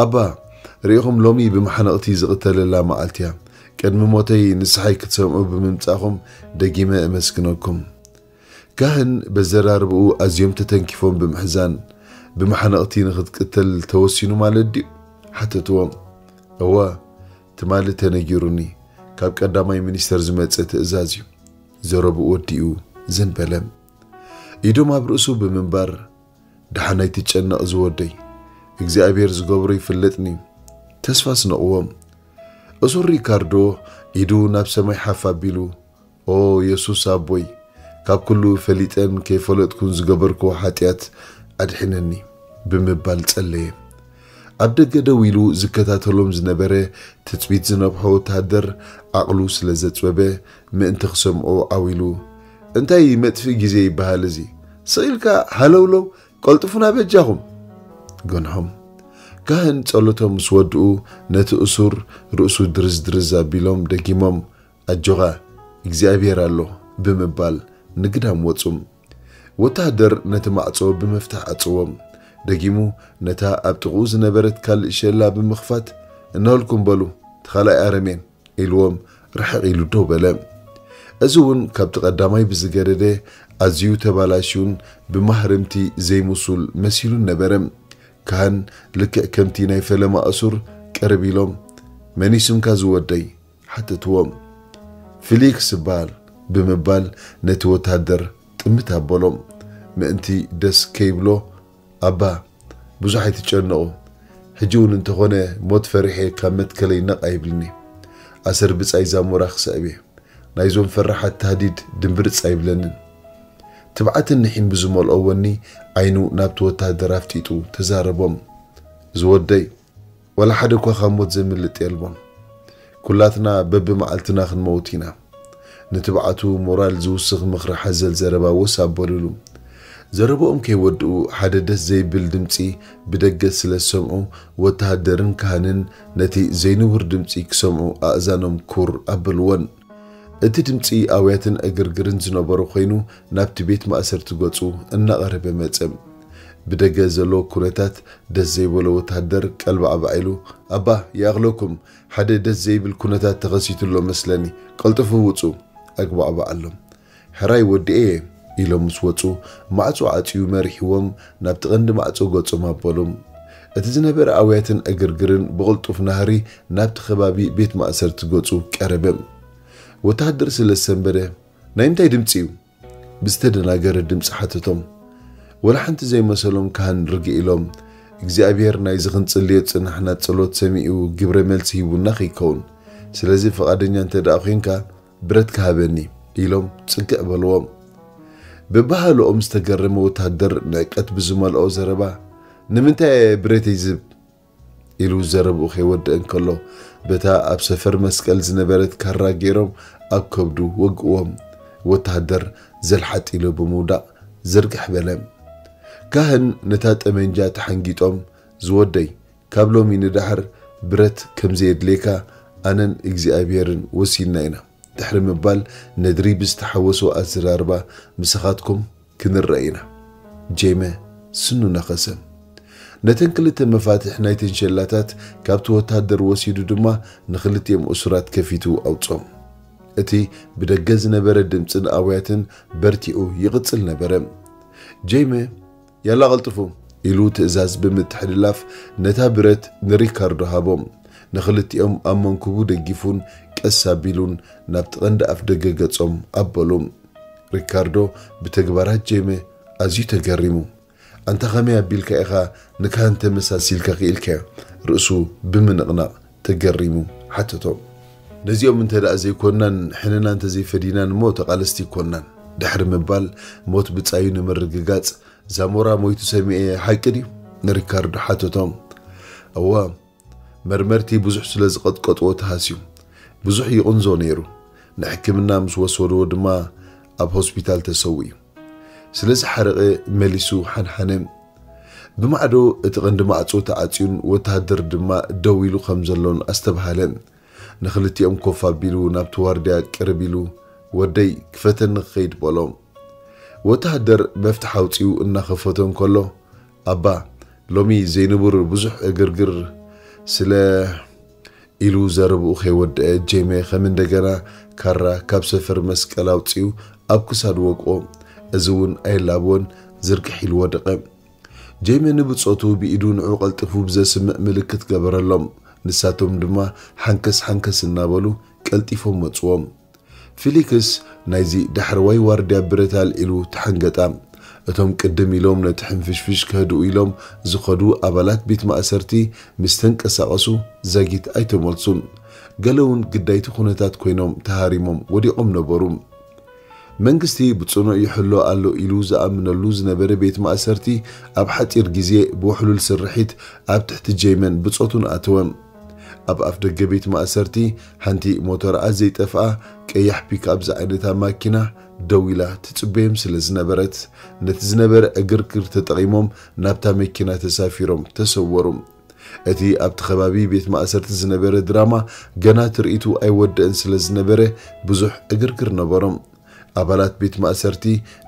ኣባ፣ ርኢኹም ሎሚ ብመሓነቕቲ ዝቕተለላ መዓልቲ እያ። ቅድሚ ሞተይ ንስሓይ ክትሰምዑ ብምምጻኹም ደጊመ እመስግነኩም።" ካህን በዘራርብኡ ኣዝዮም ተተንኪፎም ብምሕዛን፣ ብመሓነቕቲ ንኽትቅተል ተወሲኑ ማለት ድዩ? ሓተትዎም። እወ፣ ትማሊ ተነጊሩኒ፣ ካብ ቀዳማይ ሚኒስተር ዝመጸ ትእዛዝ እዩ። ዘረብኡ ወዲኡ ዝን በለ። ኢዶም ኣብ ርእሱ ብምንባር፣ ደሓን ኣይትጨነቕ ዝወደይ፣ እግዚኣብሔር ዝገብሮ ይፍለጥኒ። ተስፋ ስነቕዎም። እሱር ሪካርዶ ኢዱ ናብ ሰማይ ሓፍ ኣቢሉ፣ ኦ የሱስ ኣቦይ፣ ካብ ኩሉ ፈሊጠን ከይፈለጥኩን ዝገበርክዎ ሓጢኣት ኣድሕነኒ ብምባል ጸለየ። ኣብ ደገ ደው ኢሉ ዝከታተሎም ዝነበረ ትጽቢት ዝነብሖ ወተሃደር ዓቕሉ ስለ ዘጽበበ ምእንቲ ክሰምዖ ዓዊሉ፣ እንታይ መጥፍኢ ግዜ ይበሃል እዚ? ስቕ ኢልካ ሃለውለው ቀልጥፉና በጃኹም። ገንሖም። ካህን ጸሎቶም ምስ ወድኡ ነቲ እሱር ርእሱ ድርዝ ድርዝ ኣቢሎም ደጊሞም ኣጆኻ እግዚኣብሔር ኣሎ ብምባል ንግዳም ወጹ። ወተሃደር ነቲ ማዕጾ ብመፍትሕ ዓጽዎም። ደጊሙ ነታ ኣብ ጥቕኡ ዝነበረት ካልእ ሸላ ብምኽፋት እነሆልኩም በሉ እቲ ካልኣይ ኣረሜን ኢልዎም ርሕቕ ኢሉ ደው በለ። እዚ እውን ካብቲ ቀዳማይ ብዝገደደ ኣዝዩ ተባላሽዩን ብማህረምቲ ዘይምሱል መሲሉን ነበረ። ካህን ልክዕ ከምቲ ናይ ፈለማ እሱር ቅርብ ኢሎም መን እዩ ስምካ ዝወደይ ሓተትዎም። ፊሊክስ እበሃል ብምባል ነቲ ወተሃደር ጥምት ኣበሎም። ምእንቲ ደስ ከይብሎ ኣባ ብዙሕ ኣይትጨነቑ። ሕጂ እውን እንተኾነ ሞት ፈሪሐ ካብ መትከለይ ነቕ ኣይብልኒ። ኣሰር ብጻይ ዛሞራ ክስዕብ እየ። ናይዞም ፈራሓት ታህዲድ ድምብርጽ ኣይብለንን። ትብዓትን ንሒን ብዝመልኦ ወኒ ዓይኑ ናብቲ ወተሃደር ኣፍጢጡ ተዛረቦም። ዝወደይ፣ ዋላ ሓደ እኳ ካብ ሞት ዘምልጥ የልቦን። ኩላትና በብመዓልትና ክንመውት ኢና። ንትብዓቱ ሞራል ዝውስኽ ምኽሪ ሓዘል ዘረባ ወስ ኣበሉሉ። ዘረብኦም ከይወድኡ ሓደ ደስ ዘይብል ድምጺ ብደገ ስለ ዝሰምዑ ወተሃደርን ካህንን ነቲ ዘይንቡር ድምጺ ክሰምዑ ኣእዛኖም ኩር ኣበልወን። እቲ ድምጺ ኣውያትን ዕግርግርን ዝነበሮ ኮይኑ ናብቲ ቤት ማእሰርቲ ገጹ እናቐረበ መጸ። ብደገ ዘሎ ኩነታት ደስ ዘይበሎ ወተሃደር ቀልባዕባዕ ኢሉ ኣባ ይኣኽለኩም፣ ሓደ ደስ ዘይብል ኩነታት ተኸሲቱ ኣሎ መስለኒ፣ ቀልጥፉ ውጹ ኣግባዕባዓሎም። ሕራይ ወዲኤ እየ ኢሎም ምስ ወጹ ማዕጾ ዓጽዩ መሪሕዎም ናብቲ ቀንዲ ማዕጾ ገጾም ኣበሎም። እቲ ዝነበረ ኣውያትን ዕግርግርን ብቕልጡፍ ናህሪ ናብቲ ከባቢ ቤት ማእሰርቲ ገጹ ቀረበ። ወተሃደር ስለ ዝሰንበደ ናይ ምንታይ ድምጺ እዩ? ብዝተደናገረ ድምጺ ሓተቶም። ወላ ሓንቲ ዘይመሰሎም ካህን ርግእ ኢሎም እግዚኣብሔር ናይዚ ክንጽልዮ ዝጽናሕና ጸሎት ሰሚኡ ግብረ መልሲ ሂቡና ከይከውን፣ ስለዚ ፍቓደኛ እንተ ደኣ ኮንካ ብረትካ ሃበኒ ኢሎም ጽግዕ በልዎም። ብባህልኦም ዝተገረመ ወታደር ንዕቀት ብዝመልኦ ዘረባ ንምንታይ እየ ብረተይ ዝህብ ኢሉ ዘረብኡ ከይወድእ እንከሎ በታ ኣብ ሰፈር መስቀል ዝነበረት ካራ ገይሮም ኣብ ከብዱ ወግእዎም። ወታደር ዘልሓጥ ኢሉ ብምውዳቕ ዝርግሕ በለ። ካህን ነታ ጠመንጃ ተሓንጊጦም ዝወደይ ካብ ሎሚ ንዳሕር ብረት ከምዘየድልየካ ኣነን እግዚኣብሔርን ወሲንና ኢና ድሕሪ ምባል ነድሪ ብዝተሓወሶ ኣዘራርባ ምሳኻትኩም ክንረእ ኢና። ጄመ ስኑ ነኸሰ። ነተን ክልተ መፋትሕ ናይተን ሸላታት ካብቲ ወታደር ወሲዱ ድማ ንኽልቲኦም እሱራት ከፊቱ ኣውጾም። እቲ ብደገ ዝነበረ ድምጽን ኣውያትን በርቲዑ ይቕጽል ነበረ። ጄመ ያላ ቀልጥፉ ኢሉ ትእዛዝ ብምትሕልላፍ ነታ ብረት ንሪካርዶ ሃቦም። ንኽልቲኦም ኣብ መንኩቡ ደጊፉን ቀስ ኣቢሉን ናብቲ ቀንዲ ኣፍ ደገ ገጾም ኣበሉ። ሪካርዶ ብተግባራት ጄመ ኣዝዩ ተገሪሙ። ኣንታ ከመይ ኣቢልካ ኢኻ ንካህን ተመሳሲልካ ክኢልካዮ? ርእሱ ብምንቕናቕ ተገሪሙ ሓተቶም። ነዚኦም እንተ ደኣ ዘይኮንናን ሕነና እንተ ዘይፈዲናን እሞ ተቓለስቲ ኣይኮንናን ድሕሪ ምባል ሞት ብጻዩ ንምርግጋጽ ዛሞራ ሞይቱ ሰሚዐ ሓቂ ድዩ? ንሪካርዶ ሓተቶም። እወ፣ መርመርቲ ብዙሕ ስለ ዝቐጥቀጥዎ ተሃስዩ ብዙሕ ይቕንዞ ነይሩ። ንሕክምና ምስ ወሰድዎ ድማ ኣብ ሆስፒታል ተሰዊኡ። ስለ ዝሓረቐ መሊሱ ሓንሓነ። ብማዕዶ እቲ ቀንዲ ማዕጾ ተዓጽዩን ወተሃደር ድማ ደው ኢሉ ከም ዘሎን ኣስተብሃለ። ንኽልቲኦም ኮፍ ኣቢሉ ናብቲ ዋርድያ ቅርብ ኢሉ ወደይ ክፈተኒ ክኸይድ በሎ። ወተሃደር መፍትሕ ኣውጺኡ እናኸፈቶ እንከሎ ኣባ ሎሚ ዘይንቡር ብዙሕ ዕግርግር ስለ ኢሉ ዘረብኡ ከይወደአ ጄመ ከም እንደገና ካራ ካብ ሰፈር መስቀል ኣውጺኡ ኣብ ክሳዱ ወቅኦ። እዚ እውን ኣየላብዎን ዝርግሕ ኢሉ ወደቐ። ጀይመ ንብጾቱ ብኢዱ ንዑ ቀልጢፉ ብዘስምዕ ምልክት ገበረሎም። ንሳቶም ድማ ሓንከስ ሓንከስ እናበሉ ቀልጢፎም መጽዎም። ፊሊክስ ናይዚ ዳሕረዋይ ዋርድያ ብረት ኣልዒሉ ተሓንገጣ። እቶም ቅድም ኢሎም ነቲ ሕንፍሽፍሽ ከህድኡ ኢሎም ዝኸዱ ኣባላት ቤት ማእሰርቲ ምስ ተንቀሳቐሱ ዛጊት ኣይተመልሱን። ገለ እውን ግዳይቲ ኩነታት ኮይኖም ተሃሪሞም ወዲቖም ነበሩ። መንግስቲ ብጽኑዕ ይሕሎ ኣሎ ኢሉ ዝኣምነሉ ዝነበረ ቤት ማእሰርቲ ኣብ ሓጺር ግዜ ብውሕሉል ስርሒት ኣብ ትሕቲ ጀይመን ብጾቱን ኣተወ። ኣብ ኣፍ ደገ ቤት ማእሰርቲ ሓንቲ ሞተርኣ ዘይጠፍኣ ቀያሕ ፒክኣፕ ዝዓይነታ ማኪና ደው ኢላ ትጽበዮም ስለ ዝነበረት፣ ነቲ ዝነበረ ዕግርግር ተጠቒሞም ናብታ መኪና ተሳፊሮም ተሰወሩ። እቲ ኣብቲ ከባቢ ቤት ማእሰርቲ ዝነበረ ድራማ ገና ትርኢቱ ኣይወደእን ስለ ዝነበረ ብዙሕ ዕግርግር ነበሮም። ኣባላት ቤት ማእሰርቲ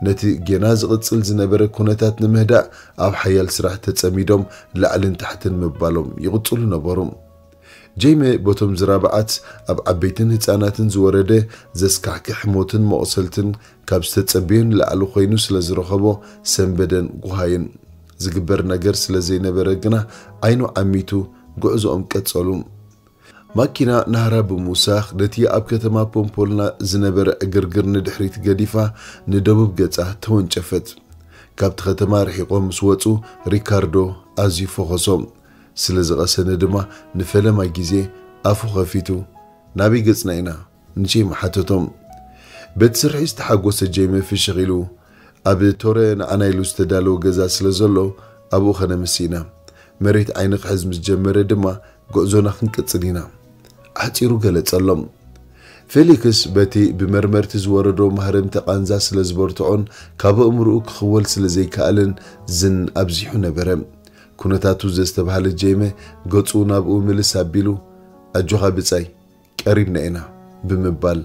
ነቲ ጌና ዝቕጽል ዝነበረ ኩነታት ንምህዳእ ኣብ ሓያል ስራሕ ተጸሚዶም ላዕልን ታሕትን ምባሎም ይቕጽሉ ነበሩ። ጀይመ በቶም ዝራብዓት ኣብ ዓበይትን ህጻናትን ዝወረደ ዘስካሕክሕ ሞትን መቑሰልትን ካብ ዝተጸበዮ ንላዕሊ ኮይኑ ስለ ዝረኸቦ ሰንበደን ጉሃይን። ዝግበር ነገር ስለ ዘይነበረ ግና ዓይኑ ዓሚቱ ጉዕዞኦም ቀጸሉ። ማኪና ናህራ ብምውሳኽ ነቲ ኣብ ከተማ ፖምፖልና ዝነበረ ዕግርግር ንድሕሪት ገዲፋ ንደቡብ ገጻ ተወንጨፈት። ካብቲ ከተማ ርሒቖም ምስ ወጹ ሪካርዶ ኣዝዩ ፈኾሶም። ስለ ዝቐሰነ ድማ ንፈለማ ግዜ ኣፉ ኸፊቱ ናበይ ገጽና ኢና ንቼም ሓተቶም። በቲ ስርሒ ዝተሓጎሰ ጀይመ ፍሽኽ ኢሉ ኣብ ቶረ ንዓና ኢሉ ዝተዳለወ ገዛ ስለ ዘሎ ኣብኡ ኸነምሲ ኢና። መሬት ዓይኒ ክሕዝ ምስ ጀመረ ድማ ጉዕዞና ክንቅጽል ኢና። ኣሕጺሩ ገለጸሎም። ፌሊክስ በቲ ብመርመርቲ ዝወረዶ ማህረምቲ ቃንዛ ስለ ዝበርትዖን ካብ ኣእምርኡ ክኽወል ስለ ዘይከኣልን ዝን ኣብዚሑ ነበረ። ኩነታቱ ዘስተብሃለ ጀይመ ገጹ ናብኡ ምልስ ኣቢሉ ኣጆኻ ብጻይ ቀሪብና ኢና ብምባል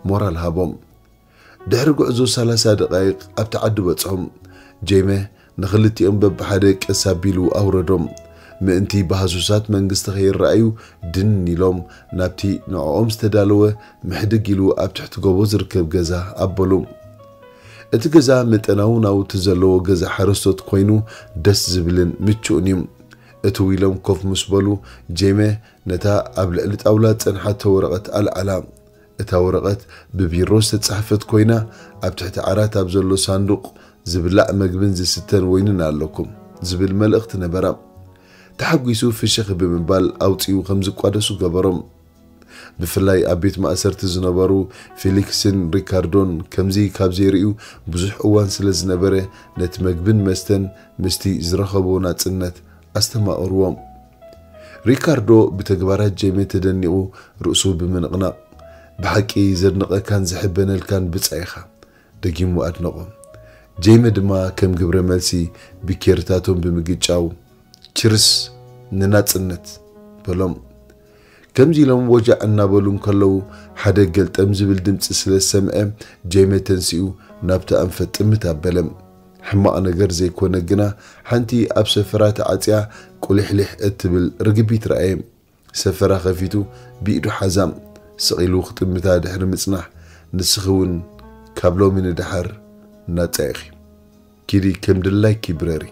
ሞራል ሃቦም። ድሕሪ ጉዕዞ ሰላሳ ደቓይቕ ኣብቲ ዓዲ በጽሖም። ጀይመ ንኽልቲኦም በብሓደ ቀስ ኣቢሉ ኣውረዶም። ምእንቲ ብሃሱሳት መንግስቲ ከይረኣዩ ድን ኢሎም ናብቲ ንዕኦም ዝተዳለወ ምሕድግ ኢሉ ኣብ ትሕቲ ጎቦ ዝርከብ ገዛ ኣበሉ። እቲ ገዛ መጠናዊ ናውቲ ዘለዎ ገዛ ሓረስቶት ኮይኑ ደስ ዝብልን ምቹእን እዩ። እትው ኢሎም ኮፍ ምስ በሉ ጀይመ ነታ ኣብ ልዕሊ ጣውላ ዝጸንሓቶ ወረቐት ኣልዓላ። እታ ወረቐት ብቢሮ ዝተጻሕፈት ኮይና ኣብ ትሕቲ ዓራት ኣብ ዘሎ ሳንዱቕ ዝብላዕ መግብን ዝስተን ወይንን ኣለኩም ዝብል መልእኽቲ ነበራ። ተሓጒሱ ፍሽኽ ብምባል ኣውጺኡ ከም ዝቋደሱ ገበሮም። ብፍላይ ኣብ ቤት ማእሰርቲ ዝነበሩ ፊሊክስን ሪካርዶን ከምዚ ካብ ዘይርእዩ ብዙሕ እዋን ስለ ዝነበረ ነቲ መግብን መስተን ምስቲ ዝረኸቦ ናጽነት ኣስተማቕርዎም። ሪካርዶ ብተግባራት ጀይመ ተደኒቑ ርእሱ ብምንቕናቕ፣ ብሓቂ ዘድንቐካን ዝሕበነልካን ብጻይ ኢኻ። ደጊሙ ኣድነቖ። ጀይመ ድማ ከም ግብረ መልሲ ብኬርታቶም ብምግጫው ችርስ ንናጽነት በሎም። ከምዚ ኢሎም ወጃዕ እናበሉ እንከለዉ ሓደ ገልጠም ዝብል ድምፂ ስለ ዝሰምዐ ጀይመ ተንሲኡ ናብቲ ኣንፈት ጥምት ኣበለ። ሕማቕ ነገር ዘይኮነ ግና ሓንቲ ኣብ ሰፈራ ተዓፅያ ቁሊሕሊሕ እትብል ርግቢት ረኣየ። ሰፈራ ከፊቱ ብኢዱ ሓዛ። ስቕ ኢሉ ክጥምታ ድሕሪ ምጽናሕ ንስኺ እውን ካብ ሎሚ ንደሓር ናጻ ኢኺ። ኪዲ ከም ድላይኪ ብረሪ።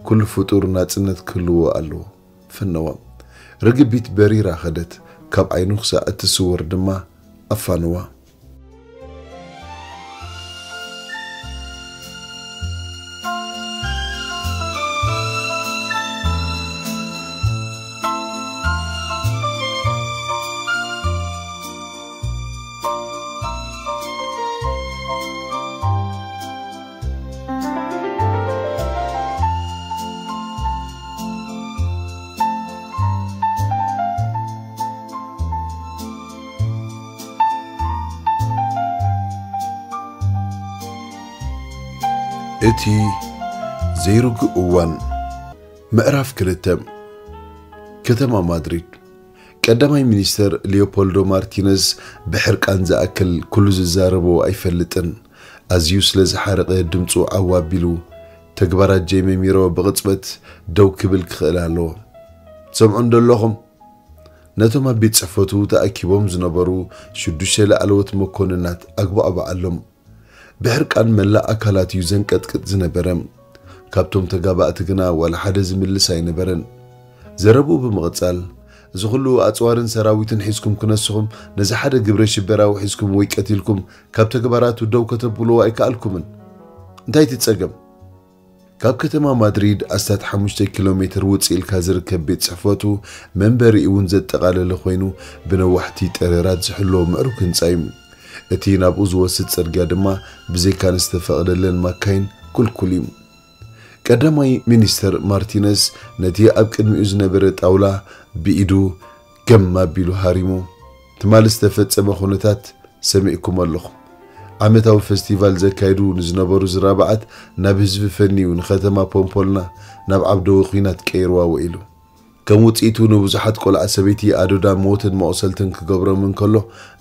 ኩሉ ፍጡር ናጽነት ክህልዎ ኣለዎ። ፈነዋ። ርግቢት በሪራ ኸደት። ካብ ዓይኑ ክሳዕ እትስወር ድማ ኣፋንዋ። እቲ ዘይርጉእ እዋን። ምዕራፍ ክልተ። ከተማ ማድሪድ። ቀዳማይ ሚኒስተር ሊዮፖልዶ ማርቲነዝ ብሕርቃን ዝኣክል ኩሉ ዝዛረቦ ኣይፈልጥን። ኣዝዩ ስለ ዝሓረቐ ድምፁ ዓው ኣቢሉ፣ ተግባራት ጀይመ ሚሮ ብቕጽበት ደው ክብል ክኽእል ኣለዎ። ትሰምዑ እንዶ ኣለኹም? ነቶም ኣብ ቤት ጽሕፈቱ ተኣኪቦም ዝነበሩ ሽዱሽተ ላዕለዎት መኮንናት ኣግባእባኣሎም። ብሕርቃን መላእ ኣካላት እዩ ዘንቀጥቅጥ ዝነበረ። ካብቶም ተጋባእቲ ግና ዋላ ሓደ ዝምልስ ኣይነበረን። ዘረብኡ ብምቕጻል፣ "እዚ ኹሉ ኣጽዋርን ሰራዊትን ሒዝኩም ክነስኹም፣ ነዚ ሓደ ግብረ ሽበራዊ ሒዝኩም ወይ ቀቲልኩም ካብ ተግባራቱ ደው ከተብልዎ ኣይከኣልኩምን። እንታይ እቲ ጸገም?" ካብ ከተማ ማድሪድ ኣስታት ሓሙሽተ ኪሎ ሜትር ውጽእ ኢልካ ዝርከብ ቤት ጽሕፈቱ፣ መንበሪኡ እውን ዘጠቓለለ ኮይኑ፣ ብነዋሕቲ ጠረራት ዝሕሎ ምዕሩግ ህንጻ እዩ። እቲ ናብኡ ዝወስድ ጽርግያ ድማ ብዘይካን ዝተፈቕደለን ማካይን ክልኩል እዩ። ቀዳማይ ሚኒስተር ማርቲነስ ነቲ ኣብ ቅድሚኡ ዝነበረ ጣውላ ብኢዱ ገም ኣቢሉ ሃሪሙ፣ "ትማሊ ዝተፈጸመ ኩነታት ሰሚዕኩም ኣለኹም። ዓመታዊ ፈስቲቫል ዘካይዱ ንዝነበሩ ዝራብዓት ናብ ህዝቢ ፈንዩ ንከተማ ፖምፖልና ናብ ዓብደዊ ኲናት ቀይርዋ" ኢሉ። ከም ውጽኢቱ ንብዙሓት ቆልዓ ሰበይቲ ኣደዳ ሞትን መቑሰልትን ክገብሮም እንከሎ፣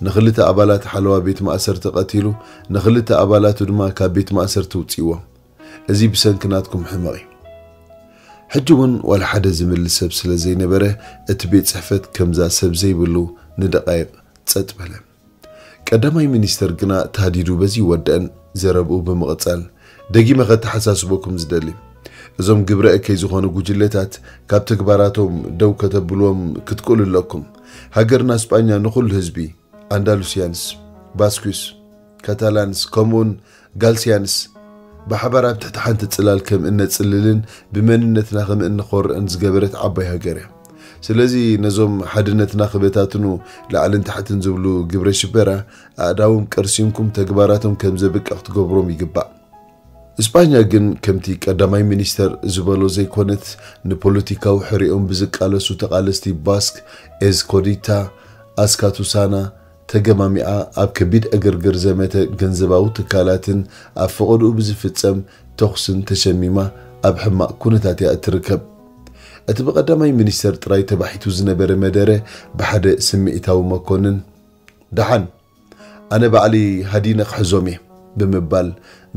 ንኽልተ ኣባላት ሓለዋ ቤት ማእሰርቲ ቀቲሉ፣ ንኽልተ ኣባላቱ ድማ ካብ ቤት ማእሰርቲ ውጽእዎም። "እዚ ብሰንኪ ናትኩም ሕመቕ እዩ።" ሕጂ እውን ዋላ ሓደ ዝምልስ ሰብ ስለ ዘይነበረ፣ እቲ ቤት ጽሕፈት ከምዛ ሰብ ዘይብሉ ንደቓይቕ ጸጥ በለ። ቀዳማይ ሚኒስተር ግና ታህዲዱ በዚ ይወደአን። ዘረብኡ ብምቕጻል፣ "ደጊመ ከተሓሳስበኩም ዝደሊ፣ እዞም ግብረ እከይ ዝኾኑ ጉጅለታት ካብ ተግባራቶም ደው ከተብልዎም ክትክእሉ ኣለኩም። ሃገርና ስጳኛ ንኹሉ ህዝቢ፣ ኣንዳሉሲያንስ፣ ባስኩስ፣ ካታላንስ፣ ከምኡውን ጋልሲያንስ፣ ብሓባር ኣብ ትሕቲ ሓንቲ ጽላል ከም እነጽልልን ብመንነትና ከም እንኾርዕን ዝገበረት ዓባይ ሃገር እያ። ስለዚ ነዞም ሓድነትና ክበታትኑ ላዕልን ታሕትን ዝብሉ ግብረ ሽበራ ኣእዳዎም ቀርሲምኩም ተግባራቶም ከም ዘብቅዕ ክትገብሮም ይግባእ።" እስጳኛ ግን ከምቲ ቀዳማይ ሚኒስተር ዝበሎ ዘይኮነት፣ ንፖለቲካዊ ሕሪኦም ብዝቃለሱ ተቓለስቲ ባስክ፣ ኤዝኮዲታ፣ ኣስካቱሳና፣ ተገማሚዓ ኣብ ከቢድ ዕግርግር ዘመተ ገንዘባዊ ትካላትን ኣብ ፈቐድኡ ብዝፍጸም ተኹስን ተሸሚማ ኣብ ሕማቕ ኩነታት እያ እትርከብ። እቲ ብቐዳማይ ሚኒስተር ጥራይ ተባሒቱ ዝነበረ መደረ ብሓደ ስምዒታዊ መኮንን፣ "ደሓን፣ ኣነ ባዕሊ ሃዲነ ክሕዞም እየ" ብምባል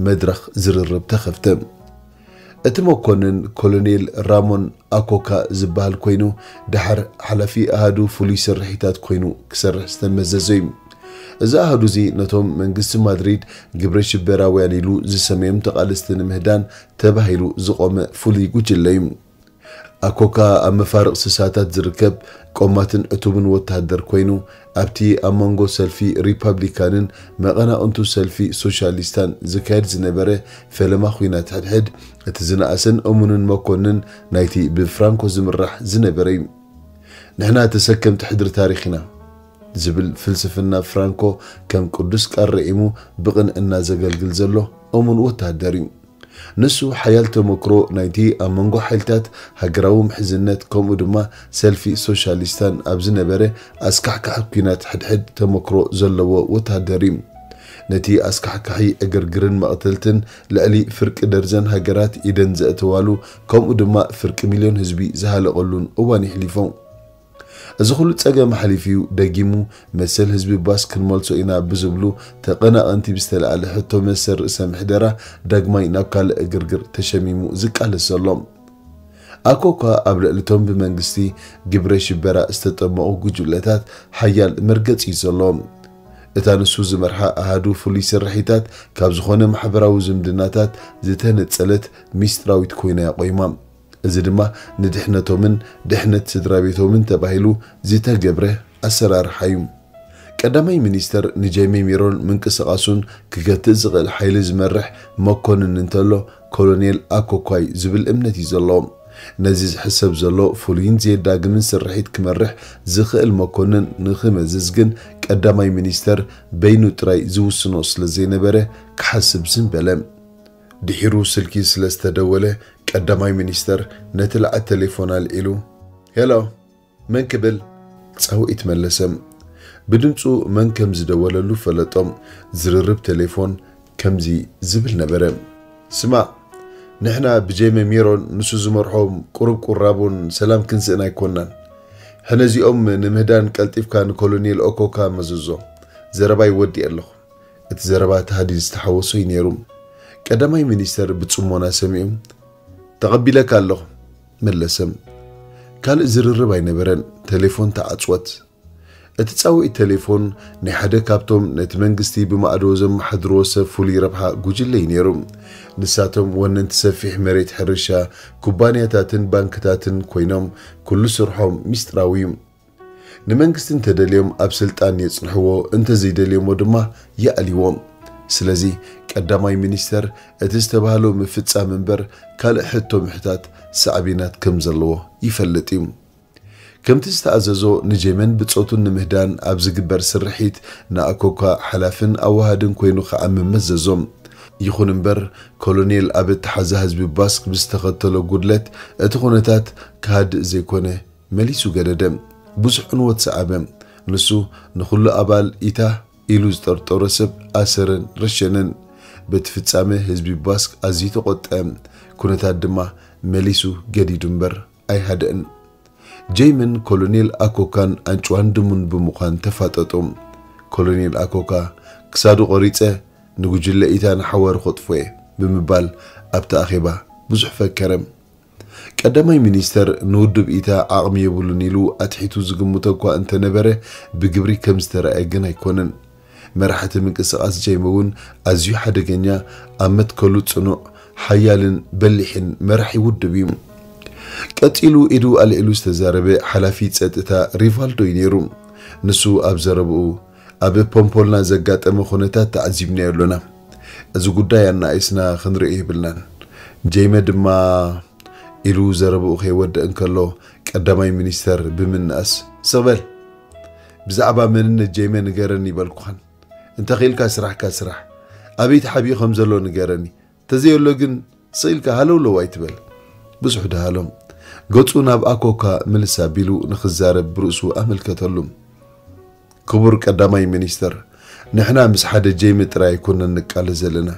መድረኽ ዝርርብ ተኸፍተ። እቲ መኮንን ኮሎኔል ራሞን ኣኮካ ዝበሃል ኮይኑ፣ ድሓር ሓላፊ ኣሃዱ ፍሉይ ስርሒታት ኮይኑ ክሰርሕ ዝተመዘዘ እዩ። እዚ ኣሃዱ እዚ ነቶም መንግስቲ ማድሪድ ግብረ ሽበራውያን ኢሉ ዝሰመዮም ተቓለስቲ ንምህዳን ተባሂሉ ዝቖመ ፍሉይ ጉጅለ እዩ። ኣኮካ ኣብ መፋርቕ ስሳታት ዝርከብ ቆማትን ዕቱብን ወተሃደር ኮይኑ፣ ኣብቲ ኣብ መንጎ ሰልፊ ሪፓብሊካንን መቐናቕንቱ ሰልፊ ሶሻሊስታን ዝካየድ ዝነበረ ፈለማ ኲናት ሕድሕድ፣ እቲ ዝነኣሰን እሙንን መኮንን ናይቲ ብፍራንኮ ዝምራሕ ዝነበረ እዩ። "ንሕና ተሰከምቲ ሕድሪ ታሪኽ ኢና" ዝብል ፍልስፍና ፍራንኮ ከም ቅዱስ ቃል ርዒሙ ብቕንዕና ዘገልግል ዘሎ እሙን ወተሃደር እዩ። ንሱ ሓያል ተመክሮ ናይቲ ኣብ መንጎ ሓይልታት ሃገራዊ ምሕዝነት ከምኡ ድማ ሰልፊ ሶሻሊስታን ኣብ ዝነበረ ኣስካሕካሒ ኲናት ሕድሕድ ተመክሮ ዘለዎ ወተሃደር እዩ። ነቲ ኣስካሕካሒ ዕግርግርን መቕተልትን ልዕሊ ፍርቂ ደርዘን ሃገራት ኢደን ዘእተዋሉ ከምኡ ድማ ፍርቂ ሚልዮን ህዝቢ ዝሃለቐሉን እዋን የሕሊፎም። እዚ ኩሉ ጸገም ሓሊፉ እዩ ደጊሙ መሰል ህዝቢ ባስ ክንመልሶ ኢና ብዝብሉ ተቐናቐንቲ ብዝተለዓለ ሕቶ መሰል ርእሰ ምሕደራ ዳግማይ ናብ ካልእ ዕግርግር ተሸሚሙ ዝቃለስ ዘሎ። ኣኮኳ ኣብ ልዕሊ እቶም ብመንግስቲ ግብረ ሽበራ ዝተጠመቑ ጉጅለታት ሓያል መርገጺ እዩ ዘለዎ። እታ ንሱ ዝመርሓ ኣሃዱ ፍሉይ ስርሒታት ካብ ዝኾነ ማሕበራዊ ዝምድናታት ዝተነጸለት ሚስጥራዊት ኮይና እያ ቆይማ። እዚ ድማ ንድሕነቶምን ድሕነት ስድራ ቤቶምን ተባሂሉ ዝተገብረ ኣሰራርሓ እዩ። ቀዳማይ ሚኒስተር ንጀሜ ሚሮን ምንቅስቓሱን ክገትእ ዝኽእል ሓይሊ ዝመርሕ መኮንን እንተሎ ኮሎኔል ኣኮኳይ ዝብል እምነት እዩ ዘለዎ። ነዚ ዝሕሰብ ዘሎ ፍሉይን ዘየዳግምን ስርሒት ክመርሕ ዝኽእል መኮንን ንኽመዝዝ ግን ቀዳማይ ሚኒስተር በይኑ ጥራይ ዝውስኖ ስለ ዘይነበረ ክሓስብ ዝም በለ። ድሒሩ ስልኪ ስለ ዝተደወለ ቀዳማይ ሚኒስተር ነቲ ለዓት ቴሌፎን ኣልዒሉ፣ "ሄሎ፣ መን ክብል?" ጻውዒት መለሰ። ብድምጹ መን ከም ዝደወለሉ ፈለጦም። ዝርርብ ቴሌፎን ከምዚ ዝብል ነበረ፣ "ስማዕ፣ ንሕና ብጀመ ሚሮን ንሱ ዝመርሖም ቁሩብ ቁራቦን ሰላም ክንስእን ኣይኮናን። ሕነ እዚኦም ንምህዳን ቀልጢፍካ ንኮሎኔል ኦኮካ መዘዞ። ዘረባይ ወዲእ ኣለኹ።" እቲ ዘረባ ታህዲድ ዝተሓወሶ እዩ ነይሩ። ቀዳማይ ሚኒስተር ብጽሞና ሰሚዑ፣ "ተቐቢለካ ኣለኹ" መለሰ። ካልእ ዝርርብ ኣይነበረን። ቴሌፎን ተዓጽወት። እቲ ጻውዒት ቴሌፎን ናይ ሓደ ካብቶም ነቲ መንግስቲ ብማዕዶ ዘመሓድርዎ ሰብ ፍሉይ ረብሓ ጉጅለ እዩ ነይሩ። ንሳቶም ወነንቲ ሰፊሕ መሬት ሕርሻ፣ ኩባንያታትን ባንክታትን ኮይኖም፣ ኩሉ ስርሖም ሚስጥራዊ እዩ። ንመንግስቲ እንተደልዮም ኣብ ስልጣን የጽንሕዎ፣ እንተዘይደልዮሞ ድማ ይኣልይዎ። ስለዚ ቀዳማይ ሚኒስተር እቲ ዝተባህሎ ምፍጻም እምበር ካልእ ሕቶ ምሕታት ሳዕቤናት ከም ዘለዎ ይፈልጥ እዩ። ከምቲ ዝተኣዘዞ ንጀመን ብጾቱን ንምህዳን ኣብ ዝግበር ስርሒት ንኣኮካ ሓላፍን ኣዋሃድን ኮይኑ ክዓምም መዘዞም። ይኹን እምበር ኮሎኔል ኣብ ኣተሓዛ ህዝቢ ባስክ ብዝተኸተሎ ጉድለት እቲ ኩነታት ክሃድእ ዘይኮነ መሊሱ ገደደ። ብዙሕ ዕንወት ሰዓበ። ንሱ ንኹሉ ኣባል ኢታ ኢሉ ዝጠርጠሮ ሰብ ኣሰረን ረሸነን። በቲ ፍጻመ ህዝቢ ባስክ ኣዝዩ ተቖጥዐ። ኩነታት ድማ መሊሱ ገዲዱ እምበር ኣይሃደእን። ጀይመን ኮሎኔል ኣኮካን ኣንጭዋን ድሙን ብምዃን ተፋጠጡ። ኮሎኔል ኣኮካ ክሳዱ ቆሪጸ ንጉጅለ ኢታ ንሓዋሩ ከጥፎ እየ ብምባል ኣብቲ ኣኼባ ብዙሕ ፈከረ። ቀዳማይ ሚኒስተር ንውድብ ኢታ ዓቕሚ የብሉን ኢሉ ኣትሒቱ ዝግምቶ እኳ እንተነበረ ብግብሪ ከም ዝተረኣየ ግን ኣይኮነን። መራሕቲ ምንቅስቓስ ጀይመ እውን ኣዝዩ ሓደገኛ፣ ኣብ መትከሉ ጽኑዕ፣ ሓያልን በሊሕን መራሒ ውድብ እዩ። ቀጺሉ ኢዱ ኣልዒሉ ዝተዛረበ ሓላፊ ጸጥታ ሪቫልዶ እዩ ነይሩ። ንሱ ኣብ ዘረብኡ ኣብ ፖምፖልና ዘጋጠመ ኩነታት ተዓዚብናዮ ኣሎና። እዚ ጉዳይ ኣናኣይስና ክንርእዮ የብልናን። ጀይመ ድማ ኢሉ ዘረብኡ ከይወድእ እንከሎ ቀዳማይ ሚኒስተር ብምንኣስ ስቕ በል፣ ብዛዕባ መንነት ጀይመ ንገረኒ ይበልኩኻን። እንተኽኢልካ ስራሕካ ስራሕ። ኣበይ ተሓቢኡ ከም ዘሎ ንገረኒ። ተዘየሎ ግን ስቕ ኢልካ ሃለውለው ኣይትበል። ብዙሕ ደሃሎም። ገጹ ናብ ኣኮካ ምልስ ኣቢሉ ንኽዛረብ ብርእሱ ኣመልከተሉ። ክቡር ቀዳማይ ሚኒስተር፣ ንሕና ምስ ሓደ ጀይመ ጥራይ ኣይኮነን ንቃለስ ዘለና።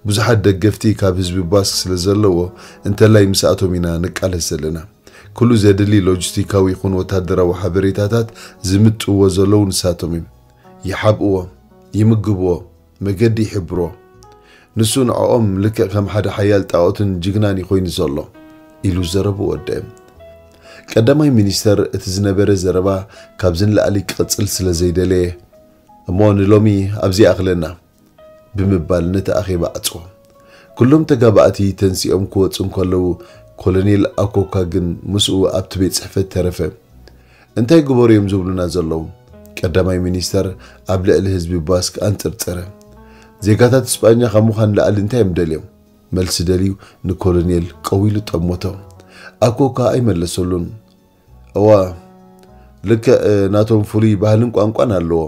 ብዙሓት ደገፍቲ ካብ ህዝቢ ባስክ ስለ ዘለዎ እንተላይ ምስኣቶም ኢና ንቃለስ ዘለና። ኩሉ ዘድሊ ሎጂስቲካዊ ይኹን ወታደራዊ ሓበሬታታት ዝምጥዎ ዘለዉ ንሳቶም እዮም። ይሓብእዎ፣ ይምግብዎ፣ መገዲ ይሕብርዎ። ንሱ ንዕኦም ልክዕ ከም ሓደ ሓያል ጣኦትን ጅግናን እዩ ኮይኑ ዘሎ ኢሉ ዘረቡ ወደአ። ቀዳማይ ሚኒስተር እቲ ዝነበረ ዘረባ ካብዚ ንላዕሊ ክቕጽል ስለ ዘይደለየ፣ እሞ ንሎሚ ኣብዚ ይኣኽለና ብምባል ነቲ ኣኼባ ዓጽዎ። ኩሎም ተጋባእቲ ተንሲኦም ክወጹ እንከለዉ ኮሎኔል ኣኮካ ግን ምስኡ ኣብቲ ቤት ጽሕፈት ተረፈ። እንታይ ግበሩ እዮም ዝብሉና ዘለዉ? ቀዳማይ ሚኒስተር ኣብ ልዕሊ ህዝቢ ባስክ ኣንጸርጸረ። ዜጋታት እስጳኛ ካብ ምዃን ላዕሊ እንታይ እዮም ደልዮም? መልሲ ደልዩ ንኮሎኔል ቀዊሉ ጠሞቶ። ኣኮካ ኣይመለሰሉን። እዋ፣ ልክዕ ናቶም ፍሉይ ባህልን ቋንቋን ኣለዎ።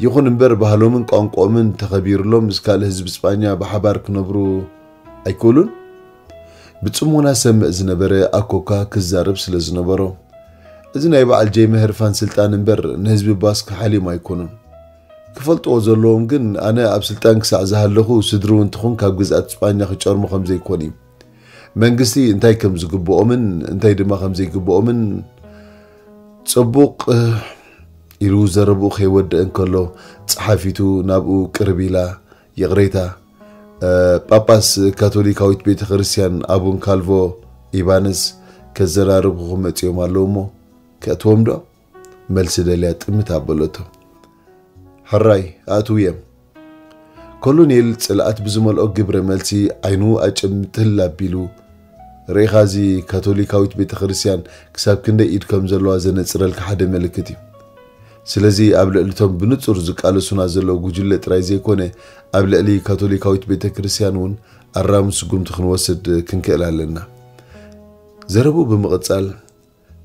ይኹን እምበር ባህሎምን ቋንቋኦምን ተኸቢርሎም ምስ ካልእ ህዝቢ እስጳኛ ብሓባር ክነብሩ ኣይክእሉን? ብጽሞና ሰምዕ ዝነበረ ኣኮካ ክዛረብ ስለ ዝነበሮ፣ እዚ ናይ በዓል ጀይመ ህርፋን ስልጣን እምበር ንህዝቢ ባስክ ሓልዮም ኣይኮኑን። ክፈልጥዎ ዘለዎም ግን ኣነ ኣብ ስልጣን ክሳዕ ዝሃለኹ ስድሪ እውን ትኹን ካብ ግዝኣት እስጳኛ ክጨርሙ ከም ዘይኮን እዩ። መንግስቲ እንታይ ከም ዝግብኦምን እንታይ ድማ ከም ዘይግብኦምን ጽቡቕ ኢሉ ዘረብኡ ከይወድእ እንከሎ ጸሓፊቱ ናብኡ ቅርብ ኢላ፣ ይቕሬታ፣ ጳጳስ ካቶሊካዊት ቤተ ክርስቲያን ኣቡን ካልቮ ኢባንስ ከዘራርቡኹም መጺኦም ኣለዉ እሞ ከእትዎም ዶ? መልሲ ደልያ ጥምት ኣበለቶ። ሕራይ ኣእትውዮም። ኮሎኔል ጽልኣት ብዝመልኦ ግብረ መልሲ ዓይኑ ኣጭምትል ኣቢሉ፣ ርኢኻ፣ እዚ ካቶሊካዊት ቤተ ክርስቲያን ክሳብ ክንደይ ኢድ ከም ዘለዋ ዘነጽረልካ ሓደ ምልክት እዩ። ስለዚ ኣብ ልዕሊ እቶም ብንጹር ዝቃለሱና ዘለዉ ጉጅለ ጥራይ ዘይኮነ፣ ኣብ ልዕሊ ካቶሊካዊት ቤተ ክርስቲያን እውን ኣራሚ ስጉምቲ ክንወስድ ክንክእል ኣለና። ዘረብኡ ብምቕጻል፣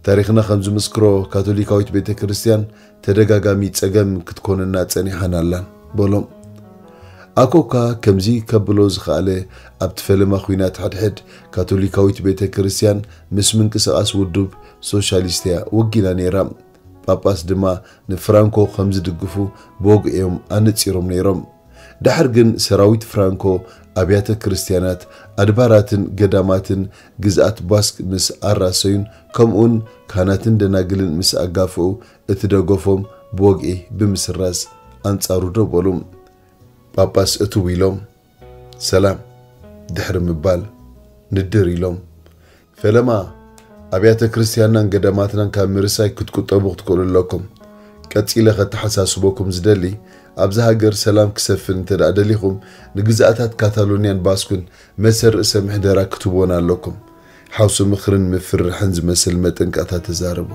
ታሪኽና ከም ዝምስክሮ ካቶሊካዊት ቤተ ክርስቲያን ተደጋጋሚ ጸገም ክትኮነና ጸኒሓን ኣላን በሎም። ኣኮካ ከምዚ ከብሎ ዝኸኣለ ኣብቲ ፈለማ ኲናት ሕድሕድ ካቶሊካዊት ቤተ ክርስቲያን ምስ ምንቅስቓስ ውዱብ ሶሻሊስት እያ ወጊና ነይራ። ጳጳስ ድማ ንፍራንኮ ከም ዝድግፉ ብወግዒ እዮም ኣነጺሮም ነይሮም። ድሓር ግን ሰራዊት ፍራንኮ ኣብያተ ክርስቲያናት፣ ኣድባራትን ገዳማትን ግዝኣት ባስክ ምስ ኣራሰዩን ከምኡውን ካህናትን ደናግልን ምስ ኣጋፍኡ እቲ ደገፎም ብወግዒ ብምስራዝ ኣንጻሩ ደው በሉ። ጳጳስ እትው ኢሎም ሰላም ድሕሪ ምባል ንድር ኢሎም ፈለማ ኣብያተ ክርስቲያንናን ገዳማትናን ካብ ምርሳይ ክትቁጠቡ ክትክእሉ ኣለኩም። ቀጺለ ከተሓሳስበኩም ዝደሊ፣ ኣብዛ ሃገር ሰላም ክሰፍን እንተ ደኣ ደሊኹም፣ ንግዝኣታት ካታሎንያን ባስኩን መሰል ርእሰ ምሕደራ ክትህብወን ኣለኩም። ሓውሲ ምኽርን ምፍርርሕን ዝመስል መጠንቀቕታ ተዛረቡ።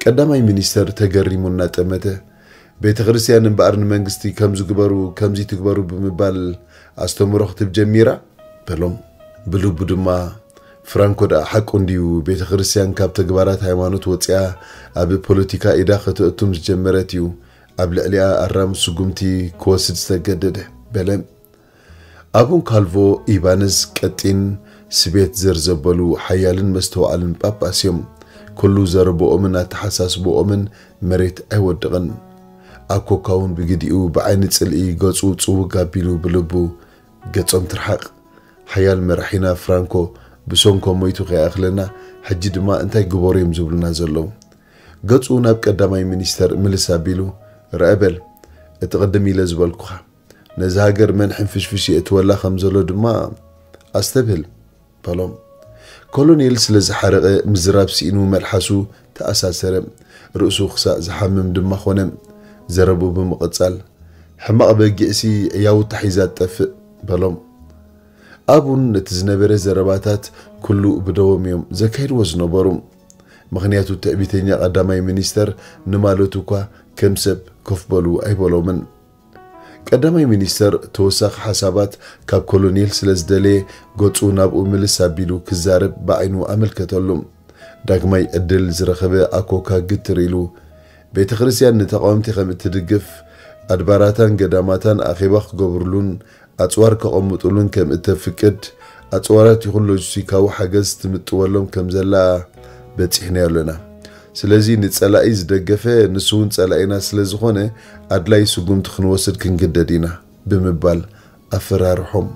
ቀዳማይ ሚኒስተር ተገሪሙ እናጠመተ፣ ቤተ ክርስቲያን እምበኣር ንመንግስቲ ከምዚ ግበሩ፣ ከምዚ ትግበሩ ብምባል ኣስተምህሮ ክትህብ ጀሚራ በሎም። ብልቡ ድማ፣ ፍራንኮ ደኣ ሓቁ እንድዩ፣ ቤተ ክርስቲያን ካብ ተግባራት ሃይማኖት ወጺኣ ኣብ ፖለቲካ ኢዳ ከተእቱ ምስ ጀመረት እዩ ኣብ ልዕሊኣ ኣራሚ ስጉምቲ ክወስድ ዝተገደደ በለ። ኣቡን ካልቮ ኢባንስ ቀጢን ስቤት ዘር ዘበሉ ሓያልን መስተውዓልን ጳጳስ እዮም። ኩሉ ዘረብኦምን ኣተሓሳስብኦምን መሬት ኣይወድቕን። ኣኮካ እውን ብግዲኡ ብዓይኒ ጽልኢ ገጹ ጽውግ ኣቢሉ ብልቡ፣ ገጾም ትርሓቕ። ሓያል መራሒና ፍራንኮ ብሰንኮ ሞይቱ ከይኣኽለና፣ ሕጂ ድማ እንታይ ግበሩ እዮም ዝብሉና ዘለዉ? ገጹ ናብ ቀዳማይ ሚኒስተር ምልስ ኣቢሉ፣ ርአ በል፣ እቲ ቅድም ኢለ ዝበልኩኻ፣ ነዚ ሃገር መን ሕንፍሽፍሽ የእትወላ ከም ዘሎ ድማ ኣስተብህል በሎም። ኮሎኔል ስለ ዝሓረቐ ምዝራብ ስኢኑ መልሓሱ ተኣሳሰረ። ርእሱ ክሳእ ዝሓምም ድማ ኾነ። ዘረብኡ ብምቕጻል፣ ሕማቕ በጊዕሲ ዕያውታ ሒዛ ትጠፍእ በሎም። ኣቡን ነቲ ዝነበረ ዘረባታት ኩሉ ብደዎም እዮም ዘካይድዎ ዝነበሩ። ምኽንያቱ ትዕቢተኛ ቀዳማይ ሚኒስተር ንማለቱ እኳ ከም ሰብ ኮፍ በሉ ኣይበሎምን። ቀዳማይ ሚኒስተር ተወሳኺ ሓሳባት ካብ ኮሎኔል ስለ ዝደለየ፣ ገጹ ናብኡ ምልስ ኣቢሉ ክዛረብ ብዓይኑ ኣመልከተሉ። ዳግማይ ዕድል ዝረኸበ ኣኮካ ግትር ኢሉ፣ ቤተ ክርስቲያን ንተቓወምቲ ከም እትድግፍ፣ ኣድባራታን ገዳማታን ኣኼባ ክገብሩሉን ኣጽዋር ከቐምጡሉን ከም እተፍቅድ፣ ኣጽዋራት ይኹን ሎጂስቲካዊ ሓገዝ ትምጥወሎም ከም ዘላ በጺሕናዮ ኣለና። ስለዚ ንጸላኢ ዝደገፈ ንሱ እውን ጸላኢና ስለ ዝኾነ ኣድላይ ስጉምቲ ክንወስድ ክንግደድ ኢና ብምባል ኣፈራርሖም።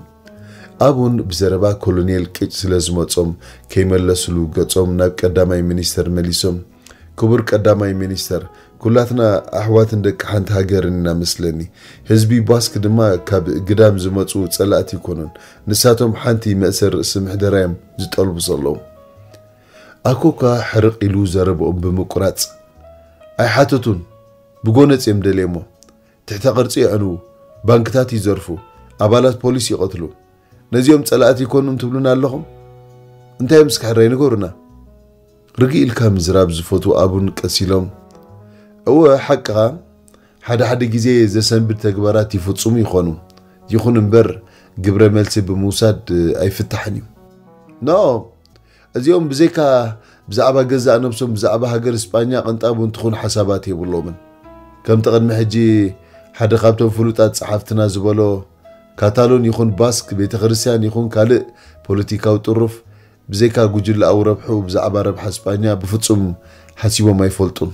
ኣቡን ብዘረባ ኮሎኔል ቅጭ ስለ ዝመጾም ከይመለስሉ ገጾም ናብ ቀዳማይ ሚኒስተር መሊሶም፣ ክቡር ቀዳማይ ሚኒስተር፣ ኩላትና ኣሕዋትን ደቂ ሓንቲ ሃገርን ኢና መስለኒ። ህዝቢ ባስክ ድማ ካብ ግዳም ዝመጹ ጸላእቲ ኣይኮኑን። ንሳቶም ሓንቲ መእሰሪ ርእሲ ምሕደራ እዮም ዝጠልቡ ዘለዉ። ኣኮካ ሕርቕ ኢሉ ዘረብኦም ብምቁራጽ፣ ኣይሓተቱን፣ ብጎነጽ እዮም ደልየሞ። ትሕተ ቅርጺ የዕንዉ፣ ባንክታት ይዘርፉ፣ ኣባላት ፖሊስ ይቐትሉ። ነዚኦም ጸላእቲ ኣይኮኑን ትብሉና ኣለኹም? እንታይ እዮም እስኪ ሕራይ ንገሩና። ርግእ ኢልካ ምዝራብ ዝፈትዉ ኣቡን ቀስ ኢሎም፣ እወ ሓቅኻ፣ ሓደ ሓደ ግዜ ዘሰንብድ ተግባራት ይፍጽሙ ይኾኑ። ይኹን እምበር ግብረ መልሲ ብምውሳድ ኣይፍታሕን እዩ። ኖ፣ እዚኦም ብዘይካ ብዛዕባ ገዛእ ነብሶም ብዛዕባ ሃገር እስጳኛ ቅንጣብ እውን ትኹን ሓሳባት የብሎምን። ከምቲ ቅድሚ ሕጂ ሓደ ካብቶም ፍሉጣት ጸሓፍትና ዝበሎ፣ ካታሎን ይኹን ባስክ፣ ቤተ ክርስቲያን ይኹን ካልእ ፖለቲካዊ ጥሩፍ ብዘይካ ጉጅለኣዊ ረብሕኡ ብዛዕባ ረብሓ እስጳኛ ብፍጹም ሓሲቦም ኣይፈልጡን።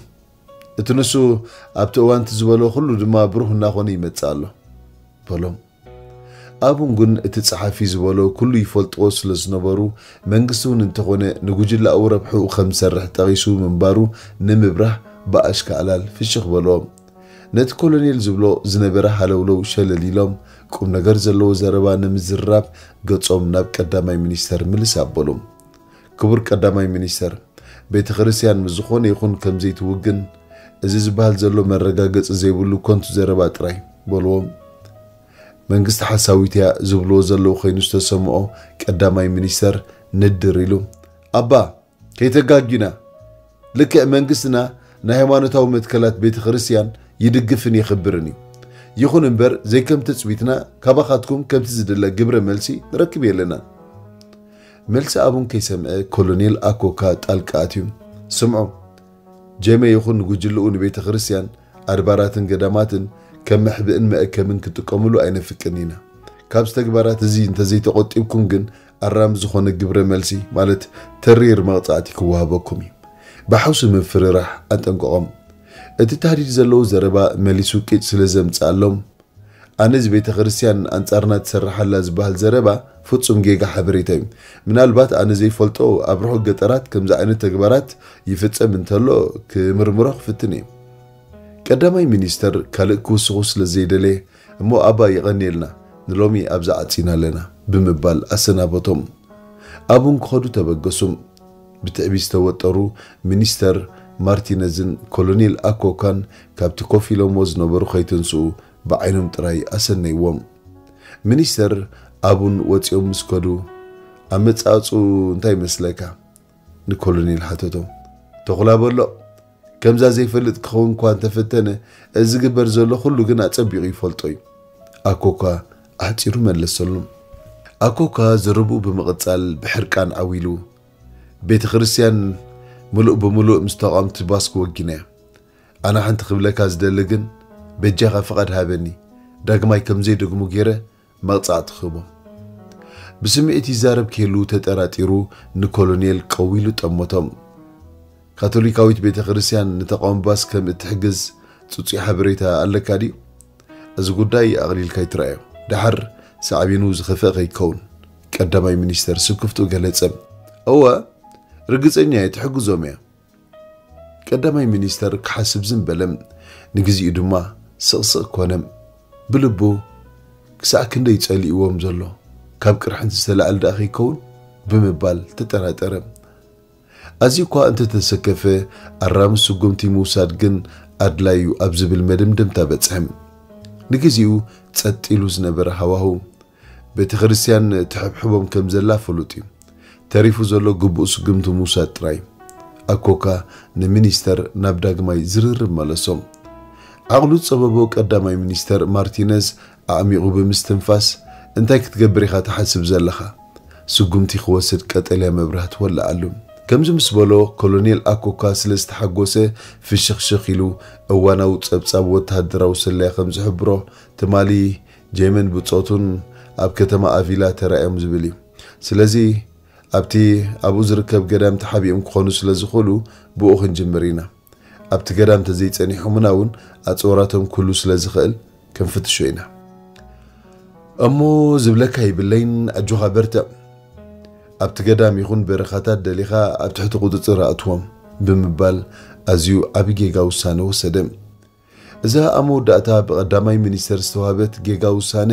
እቲ ንሱ ኣብቲ እዋንቲ ዝበሎ ኩሉ ድማ ብሩህ እናኾነ ይመጽእ ኣሎ በሎም። ኣቡን ግን እቲ ጸሓፊ ዝበሎ ኩሉ ይፈልጥዎ ስለ ዝነበሩ፣ መንግስቲ እውን እንተኾነ ንጉጅለኣዊ ረብሕኡ ከም ዝሰርሕ ጠቒሱ ምንባሩ ንምብራህ ብኣሽካዕላል ፍሽኽ በልዎም። ነቲ ኮሎኔል ዝብሎ ዝነበረ ሃለውለው ሸለል ኢሎም፣ ቁም ነገር ዘለዎ ዘረባ ንምዝርራብ ገጾም ናብ ቀዳማይ ሚኒስተር ምልስ ኣበሉ። ክቡር ቀዳማይ ሚኒስተር፣ ቤተ ክርስቲያን ምስ ዝኾነ ይኹን ከም ዘይትውግን፣ እዚ ዝበሃል ዘሎ መረጋገጺ ዘይብሉ ከንቱ ዘረባ ጥራይ በልዎም። መንግስቲ ሓሳዊት እያ ዝብልዎ ዘለዉ ኮይኑ ዝተሰምዖ ቀዳማይ ሚኒስተር ንድር ኢሉ፣ ኣባ፣ ከይተጋጊና፣ ልክዕ መንግስትና ንሃይማኖታዊ መትከላት ቤተ ክርስቲያን ይድግፍን የኽብርን እዩ። ይኹን እምበር ዘይከም ትጽቢትና ካባኻትኩም ከምቲ ዝድለ ግብረ መልሲ ንረክብ የለናን። መልሲ ኣቡን ከይሰምዐ ኮሎኔል ኣኮካ ጣልቃ ኣትዩ፣ ስምዑ፣ ጀመ ይኹን ንጉጅልኡ ንቤተ ክርስቲያን ኣድባራትን ገዳማትን ከም መሕብእን መእከብን ክጥቀምሉ ኣይነፍቅን ኢና። ካብዚ ተግባራት እዚ እንተዘይተቖጢብኩም ግን ኣራሚ ዝኾነ ግብረ መልሲ ማለት ተሪር መቕጻዕቲ ክወሃበኩም እዩ። ብሓውሲ ምፍርራሕ ኣጠንቀቖም። እቲ ታህዲድ ዘለዎ ዘረባ መሊሱ ቂጭ ስለ ዘምጽኣሎም ኣነ እዚ ቤተ ክርስቲያን ኣንጻርና ትሰርሕ ኣላ ዝበሃል ዘረባ ፍጹም ጌጋ ሓበሬታ እዩ። ምናልባት ኣነ ዘይፈልጦ ኣብ ርሑቕ ገጠራት ከምዚ ዓይነት ተግባራት ይፍጸም እንተሎ ክምርምሮ ክፍትን እየ። ቀዳማይ ሚኒስተር ካልእ ክውስኹ ስለ ዘይደለየ እሞ ኣባ የቐንየልና ንሎሚ ኣብዛ ዓጺና ኣለና ብምባል ኣሰናበቶም። ኣቡን ክኸዱ ተበገሱ። ብትዕቢት ዝተወጠሩ ሚኒስተር ማርቲነዝን ኮሎኔል ኣኮካን ካብቲ ኮፍ ኢሎምዎ ዝነበሩ ከይተንስኡ ብዓይኖም ጥራይ ኣሰነይዎም። ሚኒስተር ኣቡን ወጺኦም ምስ ከዱ፣ "ኣመጻጽኡ እንታይ ይመስለካ?" ንኮሎኔል ሓተቶ። "ተኹላ በሎ፣ ከምዛ ዘይፈልጥ ክኸውን እኳ እንተፈተነ፣ እዚ ዝግበር ዘሎ ኩሉ ግን ኣጸቢቑ ይፈልጦ እዩ።" ኣኮካ ኣሕጺሩ መለሰሉ። ኣኮካ ዘረብኡ ብምቕጻል ብሕርቃን ዓው ኢሉ፣ "ቤተ ክርስቲያን ምሉእ ብምሉእ ምስ ተቓወምቲ ባስክ ወጊና እያ። ኣነ ሓንቲ ክብለካ ዝደሊ ግን፣ በጃኻ ፍቓድ ሃበኒ፣ ዳግማይ ከም ዘይደግሙ ገይረ መቕጻዕቲ ክህቦም።" ብስምዒት ይዛረብ ክህሉ ተጠራጢሩ ንኮሎኔል ቀው ኢሉ ጠመቶም። "ካቶሊካዊት ቤተ ክርስቲያን ንተቓውሞ ባስ ከም እትሕግዝ ጽጹይ ሓበሬታ ኣለካ ድዩ? እዚ ጉዳይ ኣቕሊልካ ኣይትርኣዮ። ደሓር ሳዕቤኑ ዝኸፍአ ከይከውን።" ቀዳማይ ሚኒስተር ስክፍትኡ ገለጸ። "እወ፣ ርግጸኛ እየ፣ ትሕግዞም እያ።" ቀዳማይ ሚኒስተር ክሓስብ ዝም በለ። ንግዚኡ ድማ ስቕስቕ ኮነ። ብልቡ፣ "ክሳዕ ክንደይ ጸሊእዎም ዘሎ፣ ካብ ቅርሕንቲ ዝተላዕለ ደኣ ከይከውን?" ብምባል ተጠራጠረ። ኣዝዩ እኳ እንተተሰከፈ፣ ኣራሚ ስጉምቲ ምውሳድ ግን ኣድላዩ ኣብ ዝብል መደምደምታ በጽሐ። ንግዚኡ ጸጥ ኢሉ ዝነበረ ሃዋህው፣ ቤተ ክርስቲያን ትሕብሕቦም ከም ዘላ ፍሉጥ እዩ። ተሪፉ ዘሎ ግቡእ ስጉምቲ ምውሳድ ጥራይ። ኣኮካ ንሚኒስተር ናብ ዳግማይ ዝርርብ መለሶ። ዓቕሉ ዝጸበቦ ቀዳማይ ሚኒስተር ማርቲነዝ ኣዕሚቑ ብምስትንፋስ፣ "እንታይ ክትገብር ኢኻ ትሓስብ ዘለኻ? ስጉምቲ ክወስድ ቀጠልያ መብራህቲ ወለዓሉ።" ከምዚ ምስ በሎ፣ ኮሎኔል ኣኮካ ስለ ዝተሓጎሰ ፍሽኽሽኽ ኢሉ፣ እዋናዊ ጸብጻብ ወተሃደራዊ ስለያ ከም ዝሕብሮ፣ ትማሊ ጄመን ብጾቱን ኣብ ከተማ ኣቪላ ተራእዮም ዝብል እዩ። ስለዚ ኣብቲ ኣብኡ ዝርከብ ገዳም ተሓቢኦም ክኾኑ ስለ ዝኽእሉ ብኡ ክንጅምር ኢና። ኣብቲ ገዳም እንተዘይጸኒሖምና እውን ኣጽዋራቶም ክህሉ ስለ ዝኽእል ክንፍትሾ ኢና። እሞ ዝብለካ ይብለይን፣ ኣጆኻ በርትዕ። ኣብቲ ገዳም ይኹን በረኻታት ደሊኻ ኣብ ትሕቲ ቁጽጽር ኣእትዎም ብምባል ኣዝዩ ዓቢ ጌጋ ውሳነ ወሰደ። እዛ ኣብ መወዳእታ ብቐዳማይ ሚኒስተር ዝተዋህበት ጌጋ ውሳነ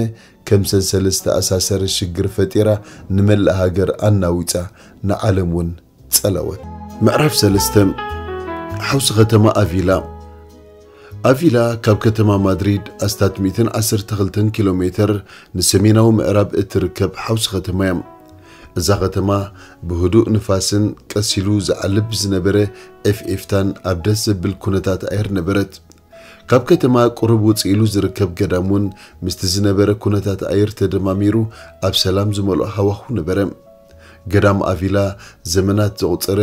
ከም ሰንሰለት ዝተኣሳሰረ ሽግር ፈጢራ ንመላእ ሃገር ኣናዊጻ ንዓለም እውን ጸለወት። ምዕራፍ ሰለስተ። ሓውሲ ከተማ ኣቪላ። ኣቪላ ካብ ከተማ ማድሪድ ኣስታት ሚእትን ዓሰርተ ክልተን ኪሎ ሜተር ንሰሜናዊ ምዕራብ እትርከብ ሓውሲ ከተማ እያ። እዛ ከተማ ብህዱእ ንፋስን ቀስ ኢሉ ዝዓልብ ብዝነበረ ኤፍኤፍታን ኣብ ደስ ዘብል ኩነታት ኣየር ነበረት። ካብ ከተማ ቁሩብ ውጽእ ኢሉ ዝርከብ ገዳም እውን ምስቲ ዝነበረ ኩነታት ኣየር ተደማሚሩ ኣብ ሰላም ዝመልኦ ሃዋህው ነበረ። ገዳም ኣቪላ ዘመናት ዘቑጸረ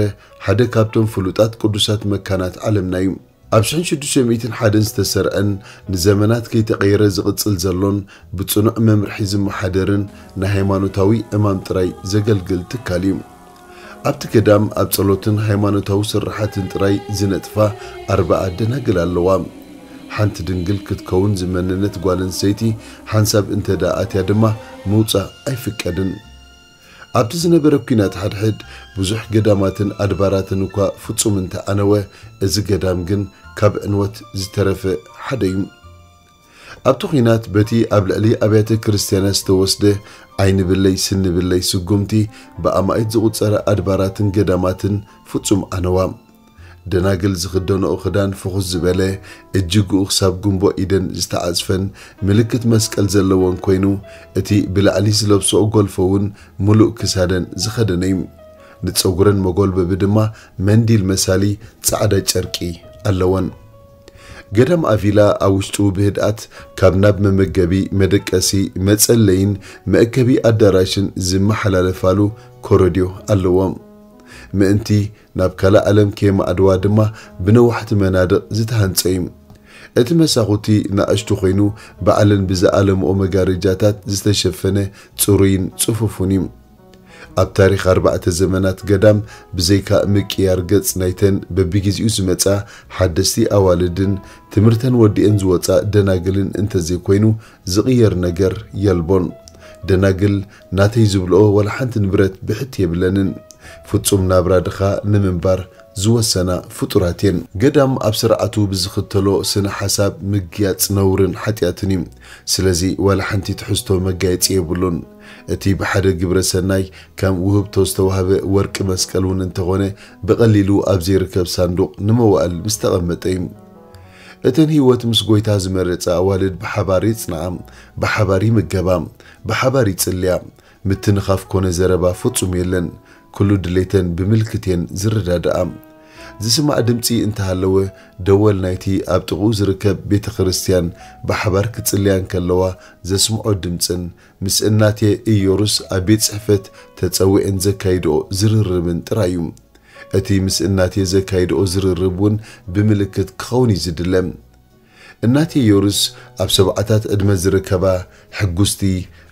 ሓደ ካብቶም ፍሉጣት ቅዱሳት መካናት ዓለምና እዩ። ኣብ ሽሕን ሽዱሽተ ሚእትን ሓደን ዝተሰርዐን ንዘመናት ከይተቐየረ ዝቕጽል ዘሎን ብጽኑዕ መምርሒ ዝመሓደርን ንሃይማኖታዊ ዕማም ጥራይ ዘገልግል ትካል እዩ። ኣብቲ ገዳም ኣብ ጸሎትን ሃይማኖታዊ ስርሓትን ጥራይ ዝነጥፋ ኣርብዓ ደናግል ኣለዋ። ሓንቲ ድንግል ክትከውን ዝመነነት ጓል ኣንስተይቲ ሓንሳብ እንተ ደኣ ኣትያ ድማ ምውጻእ ኣይፍቀድን። ኣብቲ ዝነበረ ኲናት ሓድሕድ ብዙሕ ገዳማትን ኣድባራትን እኳ ፍጹም እንተ ዓነወ፣ እዚ ገዳም ግን ካብ ዕንወት ዝተረፈ ሓደ እዩ። ኣብቲ ኲናት በቲ ኣብ ልዕሊ ኣብያተ ክርስቲያናት ዝተወስደ ዓይኒ ብለይ ስኒ ብለይ ስጉምቲ ብኣማኢት ዝቑጸረ ኣድባራትን ገዳማትን ፍጹም ዓነዋ። ደናግል ዝኽደንኦ ክዳን ፍኹስ ዝበለ፣ እጅግኡ ክሳብ ጉንቦ ኢደን ዝተዓጽፈን ምልክት መስቀል ዘለወን ኮይኑ፣ እቲ ብላዕሊ ዝለብስኦ ጎልፎ እውን ምሉእ ክሳደን ዝኸደነ እዩ። ንጸጉረን መጎልበቢ ድማ መንዲል መሳሊ ጻዕዳ ጨርቂ ኣለወን። ገዳም ኣቪላ ኣብ ውሽጡ ብህድኣት ካብ ናብ መመገቢ፣ መደቀሲ፣ መጸለይን መእከቢ ኣዳራሽን ዝመሓላለፋሉ ኮረድዮ ኣለዎ። ምእንቲ ናብ ካልእ ዓለም ከየማዕድዋ ድማ ብነዋሕቲ መናድቕ ዝተሃንጸ እዩ። እቲ መሳኹቲ ንኣሽቱ ኮይኑ፣ ባዕለን ብዝኣለምኦ መጋረጃታት ዝተሸፈነ ጽሩይን ጽፉፉን እዩ። ኣብ ታሪኽ ኣርባዕተ ዘመናት ገዳም፣ ብዘይካ ምቅያር ገጽ ናይተን በብግዜኡ ዝመጻ ሓደስቲ ኣዋልድን ትምህርተን ወዲአን ዝወጻ ደናግልን እንተዘይኮይኑ ዝቕየር ነገር የልቦን። ደናግል ናተይ ዝብልኦ ዋላ ሓንቲ ንብረት ብሕት የብለንን። ፍጹም ናብራ ድኻ ንምንባር ዝወሰና ፍጡራት እየን። ገዳም ኣብ ስርዓቱ ብዝኽተሎ ስነ ሓሳብ ምግያጽ ነውርን ሓጢኣትን እዩ። ስለዚ ዋላ ሓንቲ ትሕዝቶ መጋየጺ የብሉን። እቲ ብሓደ ግብረ ሰናይ ከም ውህብቶ ዝተዋህበ ወርቂ መስቀል እውን እንተኾነ ብቐሊሉ ኣብ ዘይርከብ ሳንዱቕ ንመዋእል ምስ ተቐመጠ እዩ። እተን ህይወት ምስ ጎይታ ዝመረጻ ኣዋልድ ብሓባር ይጽንዓ፣ ብሓባር ይምገባ፣ ብሓባር ይጽልያ። ምትንኻፍ ኮነ ዘረባ ፍጹም የለን። ኩሉ ድሌተን ብምልክት እየን ዝረዳድኣ። ዝስማዕ ድምጺ እንተሃለወ ደወል ናይቲ ኣብ ጥቕኡ ዝርከብ ቤተ ክርስቲያን ብሓባር ክጽልያ እንከለዋ ዘስምዖ ድምጽን ምስ እናቴ ኢዮሩስ ኣብ ቤት ጽሕፈት ተጸዊዐን ዘካይድኦ ዝርርብን ጥራይ እዩ። እቲ ምስ እናቴ ዘካይድኦ ዝርርብ እውን ብምልክት ክኸውን እዩ ዝድለ። እናቴ ዮርስ ኣብ ሰብዓታት ዕድመ ዝርከባ ሕጉስቲ፣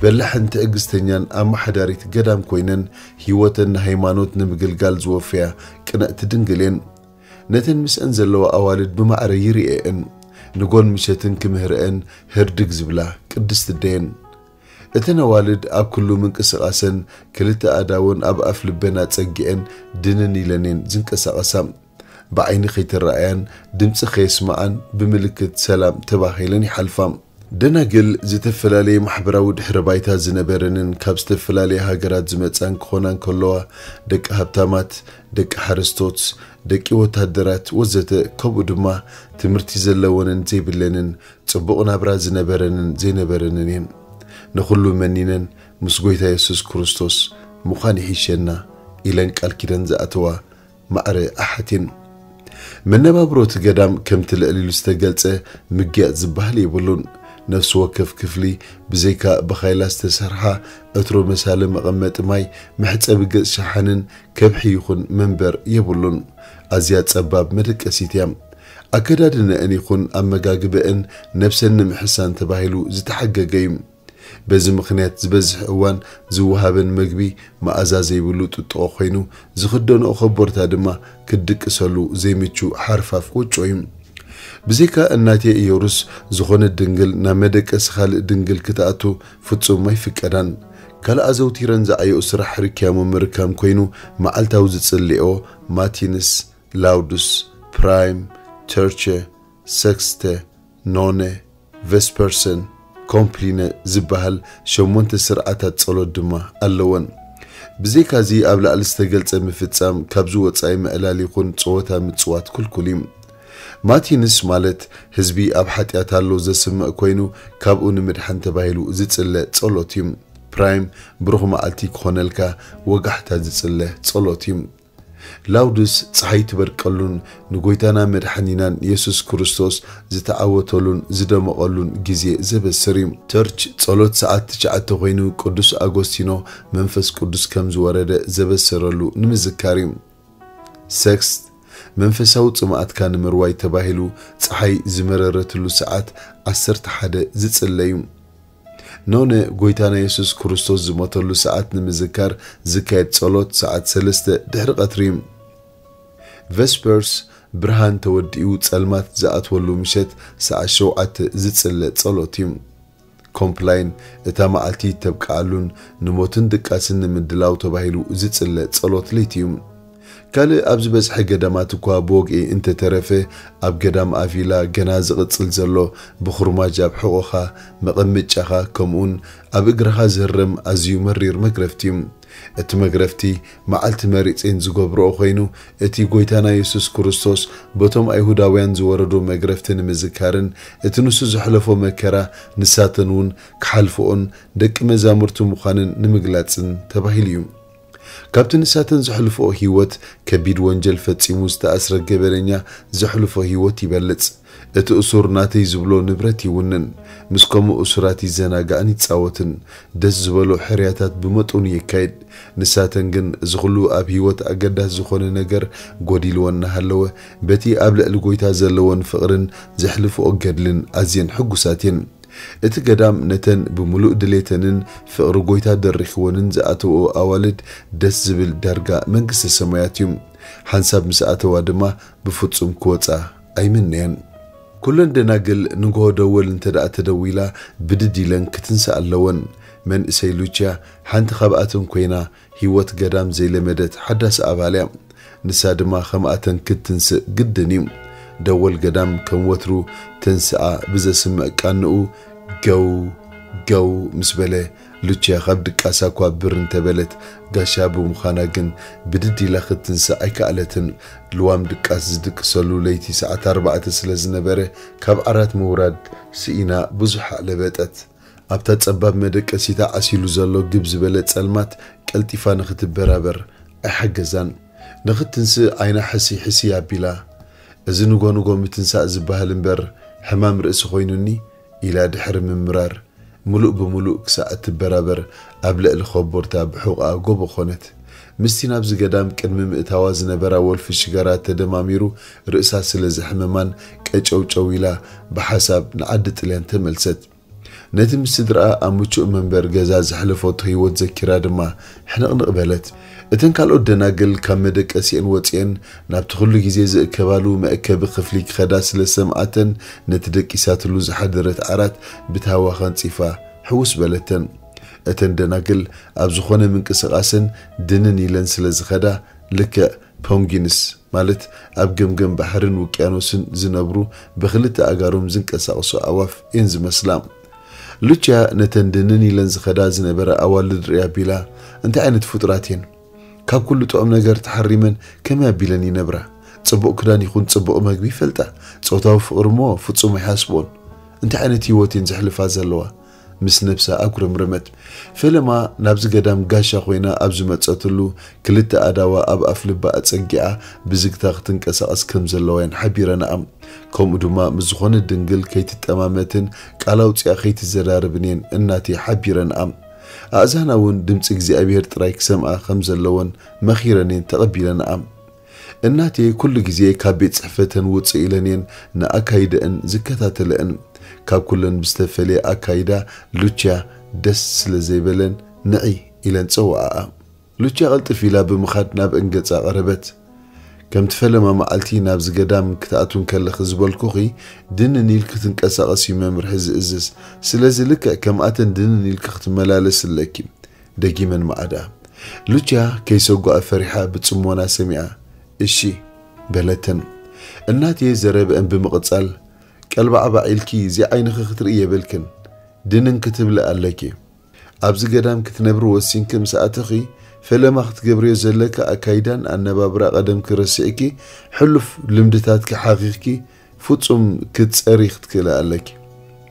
በላሕን ትዕግስተኛን ኣመሓዳሪት ገዳም ኮይነን ህይወተን ንሃይማኖት ንምግልጋል ዝወፈያ ቅንዕቲ ድንግል እየን። ነተን ምስአን ዘለዋ ኣዋልድ ብማዕረ ይርእየን፣ ንጎን ምሸትን ክምህረአን ህርድግ ዝብላ ቅድስቲ ኣደየን። እተን ኣዋልድ ኣብ ኩሉ ምንቅስቓሰን ክልተ ኣእዳወን ኣብ ኣፍ ልበን ኣጸጊዐን ድንን ኢለን እየን ዝንቀሳቐሳ። ብዓይኒ ከይተረኣያን ድምጺ ከየስምዓን ብምልክት ሰላም ተባሂለን ይሓልፋ። ደናግል ዝተፈላለየ ማሕበራዊ ድሕረ ባይታ ዝነበረንን ካብ ዝተፈላለየ ሃገራት ዝመጻን ክኾና እንከለዋ፣ ደቂ ሃብታማት፣ ደቂ ሓረስቶት፣ ደቂ ወታደራት ወዘተ፣ ከምኡ ድማ ትምህርቲ ዘለወንን ዘይብለንን፣ ጽቡቕ ናብራ ዝነበረንን ዘይነበረንን እየን። ንኹሉ መኒነን ምስ ጎይታ የሱስ ክርስቶስ ምዃን ይሕሸና ኢለን ቃል ኪዳን ዝኣተዋ ማዕረ ኣሓት እየን። መነባብሮ እቲ ገዳም ከምቲ ልዕል ኢሉ ዝተገልጸ ምግያጽ ዝበሃል የብሉን። ነፍሲ ወከፍ ክፍሊ ብዘይካ ብኻይላ ዝተሰርሓ ዕትሮ መሳሊ መቐመጢ ማይ፣ መሕጸቢ ገጽ ሸሓንን ከብሒ ይኹን መንበር የብሉን። ኣዝያ ጸባብ መደቀሲት እያ። ኣከዳድነአን ይኹን ኣመጋግበአን ነብሰን ንምሕሳን ተባሂሉ ዝተሓገገ እዩ። በዚ ምኽንያት ዝበዝሕ እዋን ዝወሃበን መግቢ መኣዛ ዘይብሉ ጥጥቖ ኮይኑ፣ ዝኽደንኦ ከቦርታ ድማ ክድቅሰሉ ዘይምቹ ሓርፋፍ ወጮ እዩ። ብዘይካ እናቴ ኢዮሩስ ዝኾነት ድንግል ናብ መደቀሲ ካልእ ድንግል ክትኣቱ ፍጹም ኣይፍቀዳን። ካልእ ኣዘውቲረን ዝዓየኡ ስራሕ ርክያሞ ምርካም ኮይኑ፣ መዓልታዊ ዝጽልኦ ማቲንስ፣ ላውዱስ፣ ፕራይም፣ ተርቸ፣ ሰክስተ፣ ኖነ፣ ቨስፐርሰን፣ ኮምፕሊነ ዝበሃል ሸሞንተ ስርዓታት ጸሎት ድማ ኣለወን። ብዘይካዚ ኣብ ላዕሊ ዝተገልጸ ምፍጻም ካብዚ ወጻኢ ምዕላል ይኹን ጸወታ ምጽዋት ክልኩል እዩ። ማቲንስ ማለት ህዝቢ ኣብ ሓጢኣት ኣሎ ዘስምዕ ኮይኑ ካብኡ ንምድሓን ተባሂሉ ዝጽለ ጸሎት እዩ። ፕራይም ብሩኽ መዓልቲ ክኾነልካ ወጋሕታ ዝጽለ ጸሎት እዩ። ላውዱስ ጸሓይ ትበርቀሉን ንጎይታና መድሓኒናን የሱስ ክርስቶስ ዝተዓወተሉን ዝደመቐሉን ግዜ ዘበስር እዩ። ተርች ጸሎት ሰዓት ትሽዓተ ኮይኑ ቅዱስ ኣጎስቲኖ መንፈስ ቅዱስ ከም ዝወረደ ዘበሰረሉ ንምዝካር እዩ። ሰክስት መንፈሳዊ ጽምኣትካ ንምርዋይ ተባሂሉ ጸሓይ ዝመረረትሉ ሰዓት ዓሰርተ ሓደ ዝጽለ እዩ። ኖነ ጎይታና የሱስ ክርስቶስ ዝሞተሉ ሰዓት ንምዝካር ዝካየድ ጸሎት ሰዓት ሰለስተ ድሕሪ ቀትሪ እዩ። ቨስፐርስ ብርሃን ተወዲኡ ጸልማት ዝኣትወሉ ምሸት ሰዓት ሸውዓተ ዝጽለ ጸሎት እዩ። ኮምፕላይን እታ መዓልቲ ተብቅዓሉን ንሞትን ድቃስን ንምድላው ተባሂሉ ዝጽለ ጸሎት ለይቲ እዩ። ካልእ ኣብ ዝበዝሐ ገዳማት እኳ ብወግዒ እንተተረፈ፣ ኣብ ገዳም ኣቪላ ገና ዝቕጽል ዘሎ ብኹርማጅ ኣብ ሕቖኻ፣ መቐመጫኻ፣ ከምኡውን ኣብ እግርኻ ዝህረም ኣዝዩ መሪር መግረፍቲ እዩ። እቲ መግረፍቲ መዓልቲ መሪጼን ዝገብርኦ ኮይኑ፣ እቲ ጎይታና የሱስ ክርስቶስ በቶም ኣይሁዳውያን ዝወረዶ መግረፍቲ ንምዝካርን እቲ ንሱ ዘሕለፎ መከራ ንሳተን እውን ክሓልፍኦን ደቂ መዛሙርቱ ምዃንን ንምግላጽን ተባሂሉ እዩ። ካብቲ ንሳተን ዘሕልፍኦ ህይወት፣ ከቢድ ወንጀል ፈጺሙ ዝተኣስረ ገበነኛ ዘሕልፎ ህይወት ይበልጽ። እቲ እሱር ናተይ ዝብሎ ንብረት ይውንን፣ ምስ ከምኡ እሱራት ይዘናጋዕን ይጻወትን፣ ደስ ዝበሎ ሕርያታት ብመጠኑ የካይድ። ንሳተን ግን እዚ ኹሉ ኣብ ህይወት ኣገዳሲ ዝኾነ ነገር ጎዲልወን እናሃለወ፣ በቲ ኣብ ልዕሊ ጎይታ ዘለወን ፍቕርን ዘሕልፍኦ ገድልን ኣዝየን ሕጉሳት እየን። እቲ ገዳም ነተን ብምሉእ ድሌተንን ፍቕሪ ጎይታ ደሪኽወንን ዝኣተወኦ ኣዋልድ ደስ ዝብል ዳርጋ መንግስተ ሰማያት እዩ። ሓንሳብ ምስ ኣተዋ ድማ ብፍጹም ክወጻ ኣይምነያን። ኩለን ደናግል ንግሆ ደወል እንተ ደኣ ተደዊላ ብድድ ኢለን ክትንስእ ኣለወን። መንእሰይ ሉችያ ሓንቲ ካብኣተን ኮይና ህይወት ገዳም ዘይለመደት ሓዳስ ኣባል እያ። ንሳ ድማ ከምኣተን ክትትንስእ ግድን እዩ። ደወል ገዳም ከም ወትሩ ተንስኣ ብዘስምዕ ቃንኡ ገው ገው ምስ በለ፣ ሉችያ ካብ ድቃሳ እኳ ብር እንተበለት፣ ጋሻ ብምዃና ግን ብድድ ኢላ ክትትንስእ ኣይከኣለትን። ልዋም ድቃስ ዝድቅሰሉ ለይቲ ሰዓት ኣርባዕተ ስለ ዝነበረ፣ ካብ ዓራት ምውራድ ስኢና ብዙሕ ኣለበጠት። ኣብታ ጸባብ መደቀሲታ ዓሲሉ ዘሎ ግብ ዝበለ ጸልማት ቀልጢፋ ንኽትበራበር ኣይሓገዛን። ንኽትንስእ ዓይና ሕሲ ሕሲ ኣቢላ፣ "እዚ ንጎ ንጎ ምትንሳእ ዝበሃል እምበር ሕማም ርእሲ ኮይኑኒ?" ኢላ ድሕሪ ምምራር፣ ምሉእ ብምሉእ ክሳዕ እትበራበር ኣብ ልዕሊ ኮቦርታ ብሑቕኣ ጎቦ ኮነት። ምስቲ ናብዚ ገዳም ቅድሚ ምእታዋ ዝነበራ ወልፊ ሽጋራ ተደማሚሩ ርእሳ ስለ ዘሕመማን ቀጨውጨው ኢላ ብሓሳብ ንዓዲ ጥልያን ተመልሰት። ነቲ ምስ ስድራኣ ኣብ ምቹእ መንበር ገዛ ዘሕለፈቶ ህይወት ዘኪራ ድማ ሕንቕንቕ በለት። እተን ካልኦት ደናግል ካብ መደቀሲአን ወጺአን ናብቲ ኩሉ ግዜ ዝእከባሉ መእከቢ ክፍሊ ክኸዳ ስለ ዝሰምዓተን፣ ነቲ ደቂሳትሉ ዝሓደረት ዓራት ብታህዋ ከንጺፋ ሕውስ በለተን። እተን ደናግል ኣብ ዝኾነ ምንቅስቓስን ድንን ኢለን ስለ ዝኸዳ፣ ልክዕ ፖንጊንስ ማለት ኣብ ገምገም ባሕርን ውቅያኖስን ዝነብሩ ብኽልተ ኣእጋሮም ዝንቀሳቐሱ ኣዕዋፍ እየን ዝመስላ። ሉችያ ነተን ድንን ኢለን ዝኸዳ ዝነበራ ኣዋልድ ርእያ ቢላ፣ "እንታይ ዓይነት ፍጡራት እየን? ካብ ኩሉ ጥዑም ነገር ተሓሪመን ከመይ ኣቢለን ይነብራ? ጽቡቕ ክዳን ይኹን ጽቡቕ መግቢ ይፈልጣ፣ ጾታዊ ፍቕሪ እሞ ፍጹም ኣይሓስብኦን። እንታይ ዓይነት ህይወት እየን ዘሕልፋ ዘለዋ?" ምስ ነብሳ ኣጉረምረመት። ፈለማ ናብዚ ገዳም ጋሻ ኮይና ኣብ ዝመጸትሉ፣ ክልተ ኣእዳዋ ኣብ ኣፍ ልባ ኣጸጊዓ ብዝግታ ክትንቀሳቐስ ከም ዘለዋ እየን ሓቢረናኣ። ከምኡ ድማ ምስ ዝኾነ ድንግል ከይትጠማመትን ቃል ኣውጺኣ ከይትዘራረብን እየን እናቴ ሓቢረናኣ። ኣእዛና እውን ድምጺ እግዚኣብሔር ጥራይ ክሰምዓ ከም ዘለወን መኺረን እየን ተቐቢለናኣ። እናቴ ኩሉ ግዜ ካብ ቤት ጽሕፈተን ውጽእ ኢለን እየን ንኣካይደአን ዝከታተለአን። ካብ ኩለን ብዝተፈልየ ኣካይዳ ሉችያ ደስ ስለ ዘይበለን፣ "ንዒ" ኢለን ጸውዓኣ። ሉችያ ቅልጥፍ ኢላ ብምኻድ ናብ እንገጻ ቀረበት። "ከምቲ ፈለማ መዓልቲ ናብዚ ገዳም ክትኣትው እንከለኺ ዝበልኩኺ፣ ድንን ኢልኪ ክትንቀሳቐሲ እዩ መምርሒ ዝእዝዝ። ስለዚ ልክዕ ከምኣተን ድንን ኢልኪ ክትመላለሲ ኣለኪ" ደጊመን መዓዳ። ሉችያ ከይሰጓኣ ፈሪሓ ብጽሞና ሰሚዓ፣ "እሺ" በለተን። እናቴ ዘረበአን ብምቕጻል፣ "ቀልባዕባዕ ኢልኪ እዚ ዓይንኺ ክትርኢ የብልክን፣ ድንን ክትብሊ ኣለኪ። ኣብዚ ገዳም ክትነብሪ ወሲንኪ ምስ ኣተኺ፣ ፈለማ ክትገብርዮ ዘለኪ ኣካይዳን ኣነባብራ ቀደምኪ ረሲዕኪ፣ ሕሉፍ ልምድታትኪ ሓኺኽኪ፣ ፍጹም ክትጸሪ ክትክእሊ ኣለኪ።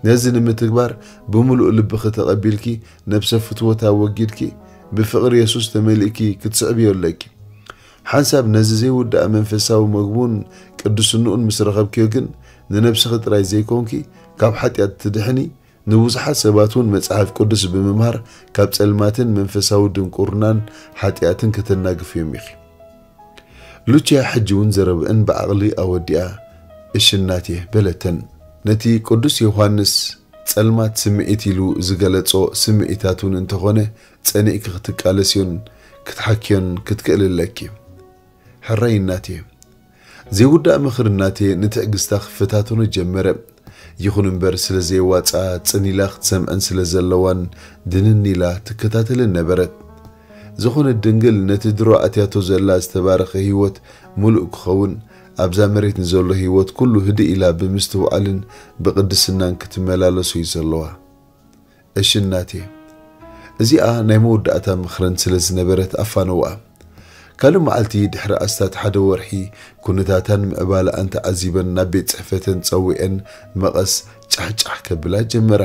ነዚ ንምትግባር ብምሉእ ልብኺ ተቐቢልኪ፣ ነብሰ ፍትወት ኣወጊድኪ፣ ብፍቕሪ የሱስ ተመሊእኪ ክትስዕብዮ ኣለኪ። ሓንሳብ ነዚ ዘይውዳእ መንፈሳዊ መግቡን ቅዱስንኡን ምስ ረኸብክዮ ግን፣ ንነብስኺ ጥራይ ዘይኮንኪ፣ ካብ ሓጢኣት ትድሕኒ፣ ንብዙሓት ሰባት እውን መጽሓፍ ቅዱስ ብምምሃር ካብ ጸልማትን መንፈሳዊ ድንቁርናን ሓጢኣትን ከተናግፍዮም ኢኺ። ሉችያ ሕጂ እውን ዘረብአን ብዓቕሊ ኣወዲኣ፣ "እሺ እናቴ" በለተን። ነቲ ቅዱስ ዮሃንስ ጸልማት ስምዒት ኢሉ ዝገለጾ ስምዒታት እውን እንተኾነ ጸኒዕኪ ክትቃለስዮን ክትሓክዮን ክትክእሊ ኣለኪ። ሕራይ እናቴ። ዘይውዳእ ምኽሪ እናቴ ንትዕግስታ ክፈታተኖ ጀመረ። ይኹን እምበር ስለ ዘየዋጽኣ ጽን ኢላ ክትሰምዐን ስለ ዘለዋን ድንን ኢላ ትከታተልን ነበረት። ዝኾነት ድንግል ነቲ ድሮ ኣትያቶ ዘላ ዝተባረኸ ህይወት ምሉእ ክኸውን ኣብዛ መሬት ንዘሎ ህይወት ኩሉ ህድእ ኢላ ብምስትውዓልን ብቕድስናን ክትመላለሶ እዩ ዘለዋ። እሺ እናቴ። እዚኣ ናይ መወዳእታ ምኽረን ስለ ዝነበረት ኣፋነዋ። ካልእ መዓልቲ ድሕሪ ኣስታት ሓደ ወርሒ ኩነታታን ምዕባለኣን ተዓዚበን ናብ ቤት ጽሕፈተን ጸዊዐን መቐስ ጫሕጫሕ ከብላ ጀመራ።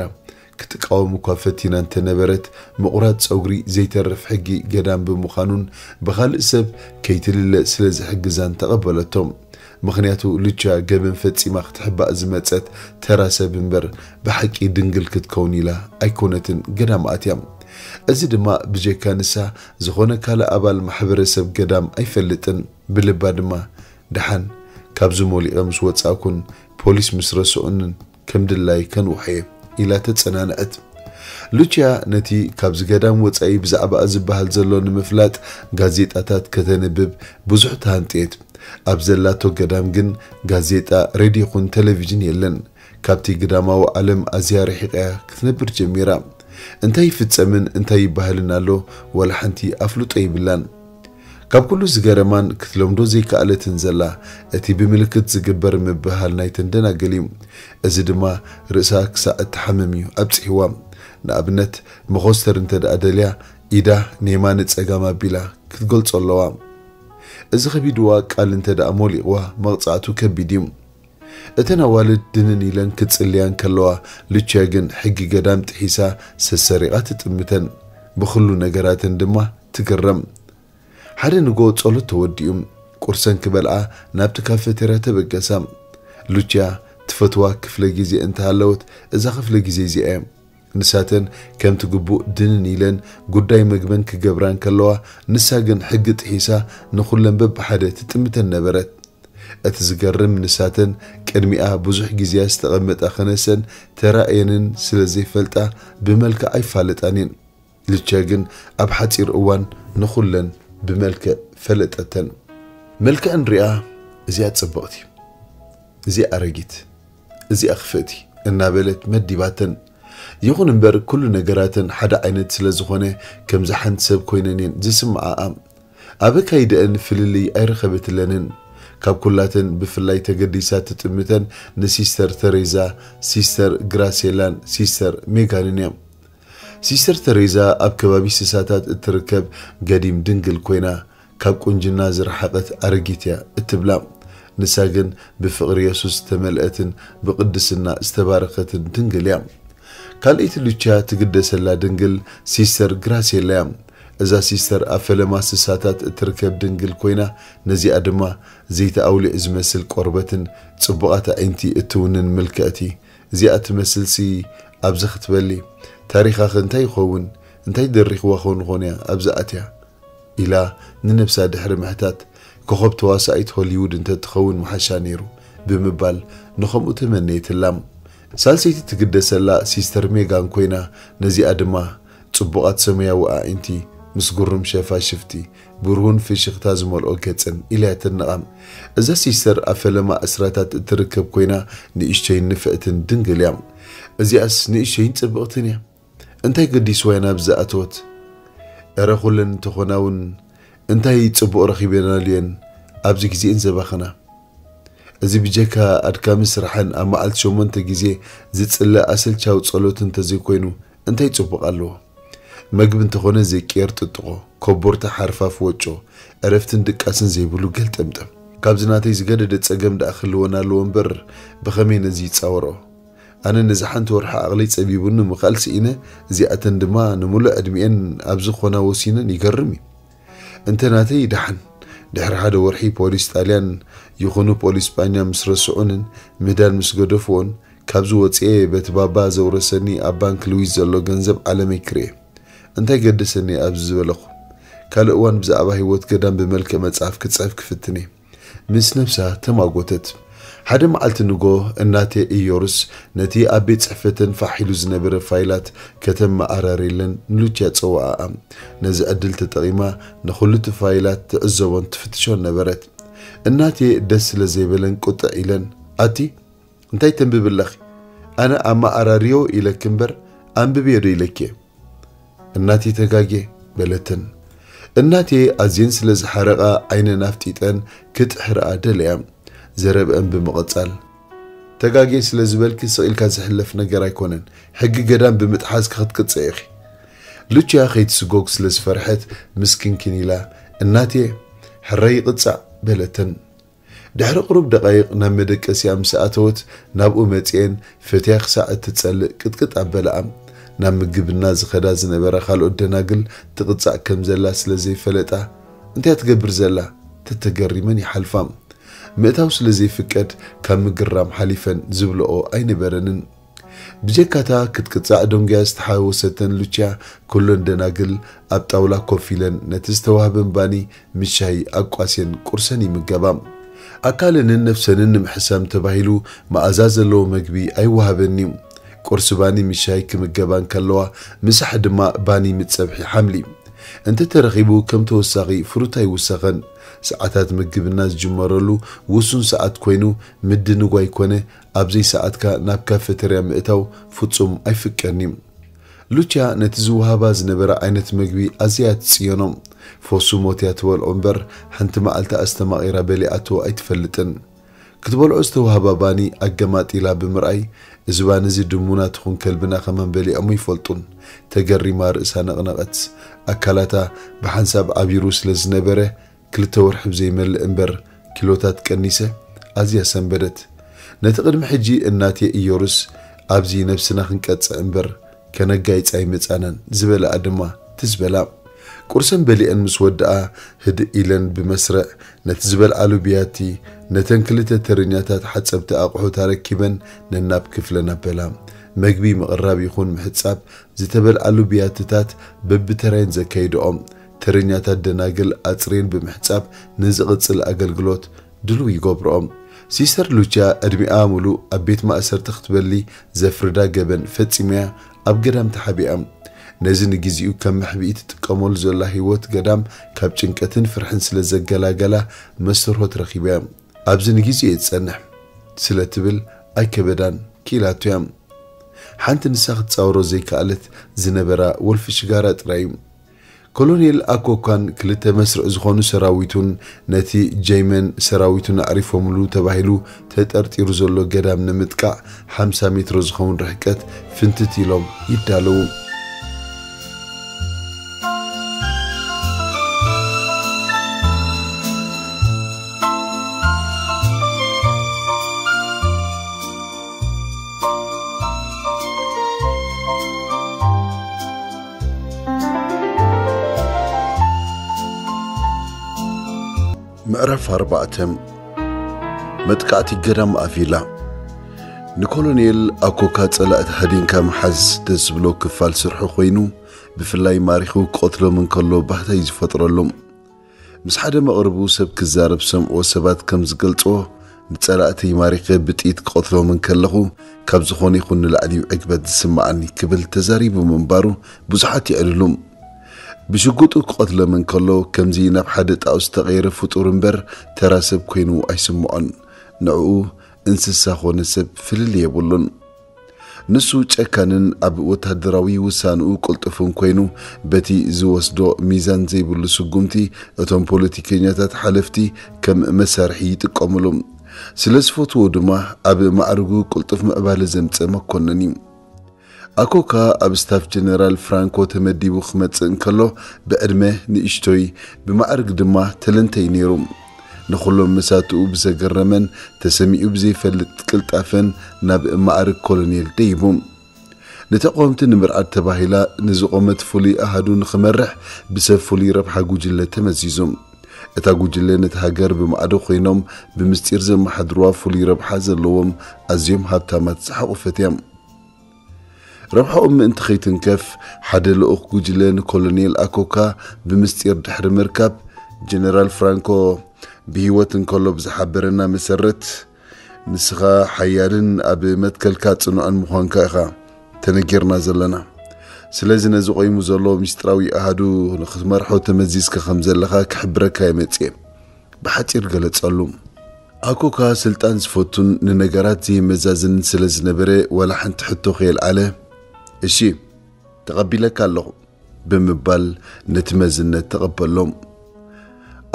ክትቃወም እኳ ፈቲና እንተነበረት ምቑራጽ ጸጉሪ ዘይተርፍ ሕጊ ገዳም ብምዃኑን ብኻልእ ሰብ ከይትልለ ስለ ዝሕግዛን ተቐበለቶ። ምኽንያቱ ሉቻ ገበን ፈጺማ ክትሕባእ ዝመጸት ተራ ሰብ እምበር ብሓቂ ድንግል ክትከውን ኢላ ኣይኮነትን ገዳም ኣትያ። እዚ ድማ ብጀካ ንሳ ዝኾነ ካልእ ኣባል ማሕበረሰብ ገዳም ኣይፈልጥን። ብልባ ድማ ደሓን ካብዚ ሞሊቐ ምስ ወጻእኩን ፖሊስ ምስ ረስዑንን ከም ድላይ ከንውሖ እየ ኢላ ተጸናንዐት። ሉቺያ ነቲ ካብዚ ገዳም ወጻኢ ብዛዕባኣ ዝበሃል ዘሎ ንምፍላጥ ጋዜጣታት ከተንብብ ብዙሕ ተሃንጥየት። ኣብ ዘላቶ ገዳም ግን ጋዜጣ፣ ሬድዮ ይኹን ቴሌቪዥን የለን። ካብቲ ግዳማዊ ዓለም ኣዝያ ርሒቓ ክትነብር ጀሚራ። እንታይ ይፍጸምን እንታይ ይበሃልን ኣሎ ዋላ ሓንቲ ኣፍልጦ የብላን። ካብ ኩሉ ዝገረማን ክትለምዶ ዘይከኣለትን ዘላ፣ እቲ ብምልክት ዝግበር ምብህሃል ናይተን ደናግል እዩ። እዚ ድማ ርእሳ ክሳዕ እትሓምም እዩ ኣብጺሕዋ። ንኣብነት፣ መኾስተር እንተ ደኣ ደልያ፣ ኢዳ ንየማነ ጸጋም ኣቢላ ክትገልጾ ኣለዋ። እዚ ከቢድዋ ቃል እንተ ደኣ ሞሊቕዋ፣ መቕጻዕቱ ከቢድ እዩ። እተን ኣዋልድ ድንን ኢለን ክጽልያ እንከለዋ፣ ሉችያ ግን ሕጊ ገዳም ጥሒሳ ሰሰሪቓ ትጥምተን። ብኹሉ ነገራተን ድማ ትግረም። ሓደ ንጎ ጸሎት ተወዲኡ፣ ቁርሰን ክበልዓ ናብቲ ካፌቴርያ ተበገሳ። ሉችያ ትፈትዋ ክፍለ ግዜ እንተሃለወት፣ እዛ ክፍለ ግዜ እዚኣ እያ። ንሳተን ከምቲ ግቡእ ድንን ኢለን ጉዳይ መግበን ክገብራ እንከለዋ፣ ንሳ ግን ሕጊ ጥሒሳ ንኹለን በብሓደ ትጥምተን ነበረት። እቲ ዝገርም፣ ንሳተን ቅድሚኣ ብዙሕ ግዜያ ዝተቐመጣ ክነሰን ተራእየንን ስለ ዘይፈልጣ ብመልክዕ ኣይፋለጣን እየን። ሉችያ ግን ኣብ ሓጺር እዋን ንኹለን ብመልክዕ ፈለጠተን። መልክዐን ሪኣ፣ "እዚኣ ጽብቕቲ፣ እዚኣ ኣረጊት፣ እዚኣ ክፍእቲ" እናበለት መዲባተን። ይኹን እምበር፣ ኩሉ ነገራተን ሓደ ዓይነት ስለ ዝኾነ፣ ከምዚ ሓንቲ ሰብ ኮይነን እየን ዝስምዓኣ። ኣብ ኣካይደአን ፍልልይ ኣይረኸበትለንን። ካብ ኩላተን ብፍላይ ተገዲሳ ትጥምተን ንሲስተር ተሬዛ፣ ሲስተር ግራሴላን ሲስተር ሜጋንን እያ። ሲስተር ተሬዛ ኣብ ከባቢ ስሳታት እትርከብ ገዲም ድንግል ኮይና፣ ካብ ቁንጅና ዝረሓቐት ኣረጊት እያ እትብላ። ንሳ ግን ብፍቕሪ የሱስ ዝተመልአትን ብቕድስና ዝተባረኸትን ድንግል እያ። ካልኣይቲ ሉችያ ትግደሰላ ድንግል ሲስተር ግራሴላ እያ። እዛ ሲስተር ኣብ ፈለማ ስሳታት እትርከብ ድንግል ኮይና፣ ነዚኣ ድማ ዘይቲ ኣውሊዕ ዝመስል ቆርበትን ጽቡቓት ኣዒንቲ እትውንን ምልክዕቲ። "እዚኣ ትመስልሲ ኣብዚ ክትበሊ፣ ታሪኻኸ እንታይ ይኸውን? እንታይ ደሪኽዋ ኸውን ኾን እያ ኣብዚ ኣትያ?" ኢላ ንነብሳ ድሕሪ ምሕታት፣ "ኮኸብ ተዋሳኢት ሆሊውድ እንተትኸውን ምሓሻ ነይሩ" ብምባል ንኸምኡ ተመነየትላ። ሳልሰይቲ ትግደሰላ ሲስተር ሜጋን ኮይና፣ ነዚኣ ድማ ጽቡቓት ሰማያዊ ኣዒንቲ ምስ ግሩም ሸፋሽፍቲ፣ ብሩህን ፍሽኽታ ዝመልኦ ገጽን ኢላ እያ ተድንቓ። እዛ ሲስተር ኣብ ፈለማ ዕስራታት እትርከብ ኮይና፣ ንእሽተይን ንፍዕትን ድንግል እያ። እዚኣስ ንእሽተይን ጽብቕትን እያ። እንታይ ገዲስዋ እያ ናብዚ ዝኣተወት? እረ ኩለን እንተኾና እውን እንታይ ጽቡቕ ረኺበናሉ እየን ኣብዚ ግዜኤን ዘባኽና? እዚ ብጀካ ኣድካሚ ስራሕን ኣብ መዓልቲ ሸሞንተ ግዜ ዝጽለ ኣሰልቻዊ ጸሎት እንተዘይኮይኑ እንታይ ጽቡቕ ኣለዎ? መግቢ እንተኾነ ዘይቅየር ጥጥቖ፣ ኮቦርታ ሓርፋፍ ወጮ፣ ዕረፍትን ድቃስን ዘይብሉ ገልጠምጠም። ካብዚ ናተይ ዝገደደ ጸገም ደኣ ክህልወና ኣለዎ እምበር፣ ብኸመይ ነዚ ይጻወሮ? ኣነ ነዚ ሓንቲ ወርሒ ዓቕለይ ጸቢቡኒ ምኽኣል ስኢነ፣ እዚኣተን ድማ ንምሉእ ዕድሚኤን ኣብዚ ክኾና ወሲነን። ይገርም እዩ። እንተ ናተይ ደሓን፣ ድሕሪ ሓደ ወርሒ ፖሊስ ጣልያን ይኹኑ ፖሊስ ስጳኛ ምስ ረስዑንን ምህዳን ምስ ገደፍዎን፣ ካብዚ ወጽኤ በቲ ባባ ዘውረሰኒ ኣብ ባንክ ልዊዝ ዘሎ ገንዘብ ዓለመይ ክርኤ። እንታይ ገደሰኒ ኣብዚ ዝበለኹ? ካልእ እዋን ብዛዕባ ህይወት ገዳም ብመልክዕ መጽሓፍ ክጽሕፍ ክፍትን እየ። ምስ ነብሳ ተማጎተት። ሓደ መዓልቲ ንጎ እናቴ ኢዮርስ ነቲ ኣብ ቤት ጽሕፈተን ፋሕ ኢሉ ዝነበረ ፋይላት ከተመኣራርየለን ንሉችያ ጸውዓኣ። ነዚ ዕድል ተጠቒማ ንኹሉ እቲ ፋይላት ትዕዘቦን ትፍትሾን ነበረት። እናቴ ደስ ስለ ዘይበለን ቁጥዕ ኢለን፣ "ኣቲ እንታይ ተንብቢ ኣለኺ? ኣነ ኣመኣራርዮ ኢለኪ እምበር ኣንብብዮ ዶ ኢለኪ?" "እናቴ ተጋጌ" በለተን። እናቴ ኣዝየን ስለ ዝሓረቓ ዓይነን ኣፍጢጠን ክጥሕርኣ ደለያ። ዘረብአን ብምቕጻል፣ "ተጋጌ ስለ ዝበልኪ ስቕ ኢልካ ዝሕለፍ ነገር ኣይኮነን። ሕጊ ገዳም ብምጥሓስኪ ክትቅጽዒ ኢኺ።" ሉችያ ከይትስጎግ ስለ ዝፈርሐት ምስኪንኪን ኢላ፣ "እናቴ ሕራይ ይቕጻዕ" በለተን። ድሕሪ ቁሩብ ደቓይቕ ናብ መደቀሲኣ ምስ ኣተወት፣ ናብኡ መጺኤን ፈትያ ክሳዕ እትጸልእ ቅጥቅጥ ኣበላኣ። ናብ ምግብና ዝኸዳ ዝነበራ ካልኦት ደናግል ትቕጻዕ ከም ዘላ ስለ ዘይፈለጣ፣ "እንታይ እያ ትገብር ዘላ?" ተተገሪመን ይሓልፋ። ምእታው ስለ ዘይፍቀድ፣ ካብ ምግራም ሓሊፈን ዝብልኦ ኣይነበረንን። ብጀካታ ክትቅጻዕ ደንጉያ ዝተሓወሰተን ሉችያ፣ ኩለን ደናግል ኣብ ጣውላ ኮፍ ኢለን ነቲ ዝተዋህበን ባኒ ምስ ሻሂ ኣቋስየን ቁርሰን ይምገባ። ኣካለንን ነፍሰንን ንምሕሳም ተባሂሉ መኣዛ ዘለዎ መግቢ ኣይወሃበን እዩ። ቁርሲ ባኒ ምስ ሻሂ ክምገባ እንከለዋ፣ ምሳሕ ድማ ባኒ ምስ ጸብሒ ሓምሊ እንተተረኺቡ፣ ከም ተወሳኺ ፍሩታ ይውሰኸን። ሰዓታት ምግብና ዝጅመረሉ ውሱን ሰዓት ኮይኑ፣ ምድንጓይ ኮነ ኣብ ዘይሰዓትካ ናብ ካፌተርያ ምእታው ፍጹም ኣይፍቀድን እዩ። ሉችያ ነቲ ዝወሃባ ዝነበረ ዓይነት መግቢ ኣዝያ ትጽየኖ። ፎሱ ሞት እያ ትበልዖ እምበር፣ ሓንቲ መዓልቲ ኣስተማቒራ በሊዓቶ ኣይትፈልጥን። ክትበልዖ ዝተዋህባ ባኒ ኣገማጢላ ብምርኣይ፣ "እዚ ባኒ እዚ ድሙና ትኹን ከልብና ከማን በሊዖሞ ይፈልጡን?" ተገሪማ ርእሳ ነቕነቐት። ኣካላታ ብሓንሳብ ዓቢሩ ስለ ዝነበረ፣ ክልተ ወርሒ ብዘይመልእ እምበር ኪሎታት ቀኒሰ፣ ኣዝያ ሰንበደት። ነቲ ቅድሚ ሕጂ እናቴ ኢዮርስ፣ "ኣብዚ ነብስና ክንቀጽዕ እምበር ከነጋይጽ ኣይመጻናን" ዝበላኣ ድማ ትዝ በላ። ቁርሰን በሊዐን ምስ ወድኣ፣ ህድእ ኢለን ብመስርዕ ነቲ ዝበልዓሉ ብያቲ፣ ነተን ክልተ ተረኛታት ሓጸብቲ ኣቑሑት ኣረኪበን ነናብ ክፍለን ኣበላ። መግቢ ምቕራብ ይኹን ምሕጻብ፣ ዝተበልዓሉ ብያትታት በብተራየን ዘካይድኦም ተረኛታት ደናግል ኣጽሬን ብምሕጻብ ንዝቕጽል ኣገልግሎት ድሉው ይገብርኦም። ሲስተር ሉቻ ዕድሚኣ ምሉእ ኣብ ቤት ማእሰርቲ ክትበሊ ዘፍርዳ ገበን ፈጺማያ ኣብ ገዳም ተሓቢኣ። ነዚ ንግዜኡ ከም መሕብኢ ትጥቀመሉ ዘላ ህይወት ገዳም ካብ ጭንቀትን ፍርሕን ስለ ዘገላገላ መስተርሆት ረኺባያ። "ኣብዚ ንግዜኡ እየ ዝጸንሕ" ስለ ትብል ኣይከበዳን፣ ክኢላቶ እያ። ሓንቲ ንሳ ክትጻወሮ ዘይከኣለት ዝነበራ ወልፊ ሽጋራ ጥራይ እዩ። ኮሎኔል ኣኮካን ክልተ መስርዕ ዝኾኑ ሰራዊቱን ነቲ ጀይመን ሰራዊቱን ኣዕሪፎምሉ ተባሂሉ ተጠርጢሩ ዘሎ ገዳም ንምጥቃዕ ሓምሳ ሜትሮ ዝኸውን ርሕቀት ፍንትት ኢሎም ይዳለዉ። ምዕራፍ ኣርባዕተ። መጥቃዕቲ ገዳም ኣቪላ። ንኮሎኔል ኣኮካ ጸላእቲ ሃዲንካ ምሓዝ ደስ ዝብሎ ክፋል ስርሑ ኮይኑ፣ ብፍላይ ማሪኹ ክቐትሎም እንከሎ ባህታ እዩ ዝፈጥረሎም። ምስ ሓደ መቕርቡ ሰብ ክዛረብ ዝሰምዕዎ ሰባት ከም ዝገልጽዎ፣ "ንጸላእተይ ማሪኸ ብጥይት ክቐትሎም እንከለኹ፣ ካብ ዝኾነ ይኹን ንላዕሊ እዩ ዕግበት ዝስምዓኒ" ክብል ተዛሪቡ ምንባሩ ብዙሓት የዕልሉ። ብሽጉጡ ክቐትሎም እንከሎ፣ ከምዚ ናብ ሓደ ጣኦስ ዝተቐየረ ፍጡር እምበር፣ ተራ ሰብ ኮይኑ ኣይስምዖን። ንዕኡ እንስሳ ኾነ ሰብ ፍልልይ የብሉን። ንሱ ጨካንን ኣብ ወታደራዊ ውሳንኡ ቅልጡፍን ኮይኑ፣ በቲ ዝወስዶ ሚዛን ዘይብሉ ስጉምቲ፣ እቶም ፖለቲከኛታት ሓለፍቲ ከም መሳርሒ ይጥቀምሉ። ስለ ዝፈትዎ ድማ፣ ኣብ ማዕርጉ ቅልጡፍ ምዕባለ ዘምጸ መኮነን እዩ። ኣኮካ ኣብ ስታፍ ጀነራል ፍራንኮ ተመዲቡ ክመጽእ እንከሎ፣ ብዕድመ ንእሽቶይ፣ ብማዕርግ ድማ ተለንተይ ነይሩ። ንኹሎም መሳትኡ ብዘገረመን ተሰሚዑ ብዘይፈልጥ ቅልጣፈን ናብ ማዕርግ ኮሎኔል ደይቡ። ንተቃወምቲ ንምርዓድ ተባሂላ ንዝቖመት ፍሉይ ኣሃዱ ንኽመርሕ ብሰብ ፍሉይ ረብሓ ጉጅለ ተመዚዙ። እታ ጉጅለ ነቲ ሃገር ብማዕዶ ኮይኖም ብምስጢር ዘመሓድሩዋ ፍሉይ ረብሓ ዘለዎም ኣዝዮም ሃብታማት ዝሓቖፈት እያ። ረብሓኦም ምእንቲ ከይትንከፍ፣ ሓደ ልኡኽ ጉጅለ ንኮሎኔል ኣኮካ ብምስጢር ድሕሪ ምርካብ፣ ጀነራል ፍራንኮ ብህይወት እንከሎ ብዝሓበረና መሰረት፣ "ንስኻ ሓያልን ኣብ መትከልካ ጽኑዕን ምዃንካ ኢኻ ተነጊርና ዘለና። ስለዚ ነዚ ቆይሙ ዘሎ ምስጢራዊ ኣሃዱ ንኽትመርሖ ተመዚዝካ ከም ዘለኻ ክሕብረካ እየ መጽየ" ብሓጺር ገለጸሉ። ኣኮካ ስልጣን ዝፈቱን ንነገራት ዘየመዛዝንን ስለ ዝነበረ፣ ዋላ ሓንቲ ሕቶ ከየልዓለ፣ "እሺ፣ ተቐቢለካ ኣለኹ" ብምባል ነቲ መዝነት ተቐበሎ።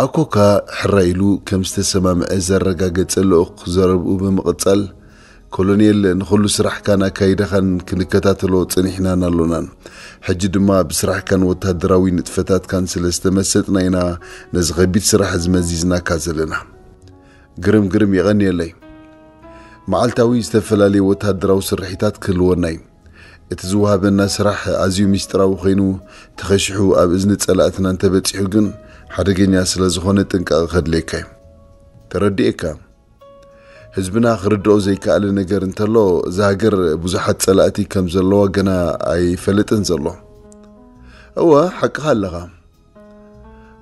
ኣኮካ ሕራይ ኢሉ ከም ዝተሰማምዐ ዘረጋገጸ ልኡኽ ዘረብኡ ብምቕጻል፣ "ኮሎኔል፣ ንኹሉ ስራሕካን ኣካይዳኻን ክንከታተሎ ጸኒሕናን ኣሎናን። ሕጂ ድማ ብስራሕካን ወተሃደራዊ ንጥፈታትካን ስለ ዝተመሰጥና ኢና ነዚ ከቢድ ስራሕ እዚ መዚዝናካ ዘለና። ግርም ግርም፣ የቐንየለይ። መዓልታዊ ዝተፈላለዩ ወተሃደራዊ ስርሒታት ክህልወና እዩ። እቲ ዝወሃበና ስራሕ ኣዝዩ ምስጢራዊ ኮይኑ፣ ተኸሺሑ ኣብ እዝኒ ጸላእትና እንተበጺሑ ግን ሓደገኛ ስለ ዝኾነ ጥንቃቐ ከድልየካ እዩ። ተረዲኤካ። ህዝብና ክርድኦ ዘይከኣለ ነገር እንተሎ፣ እዛ ሃገር ብዙሓት ጸላእቲ ከም ዘለዋ ገና ኣይፈልጥን ዘሎ። እወ፣ ሓቅኻ ኣለኻ።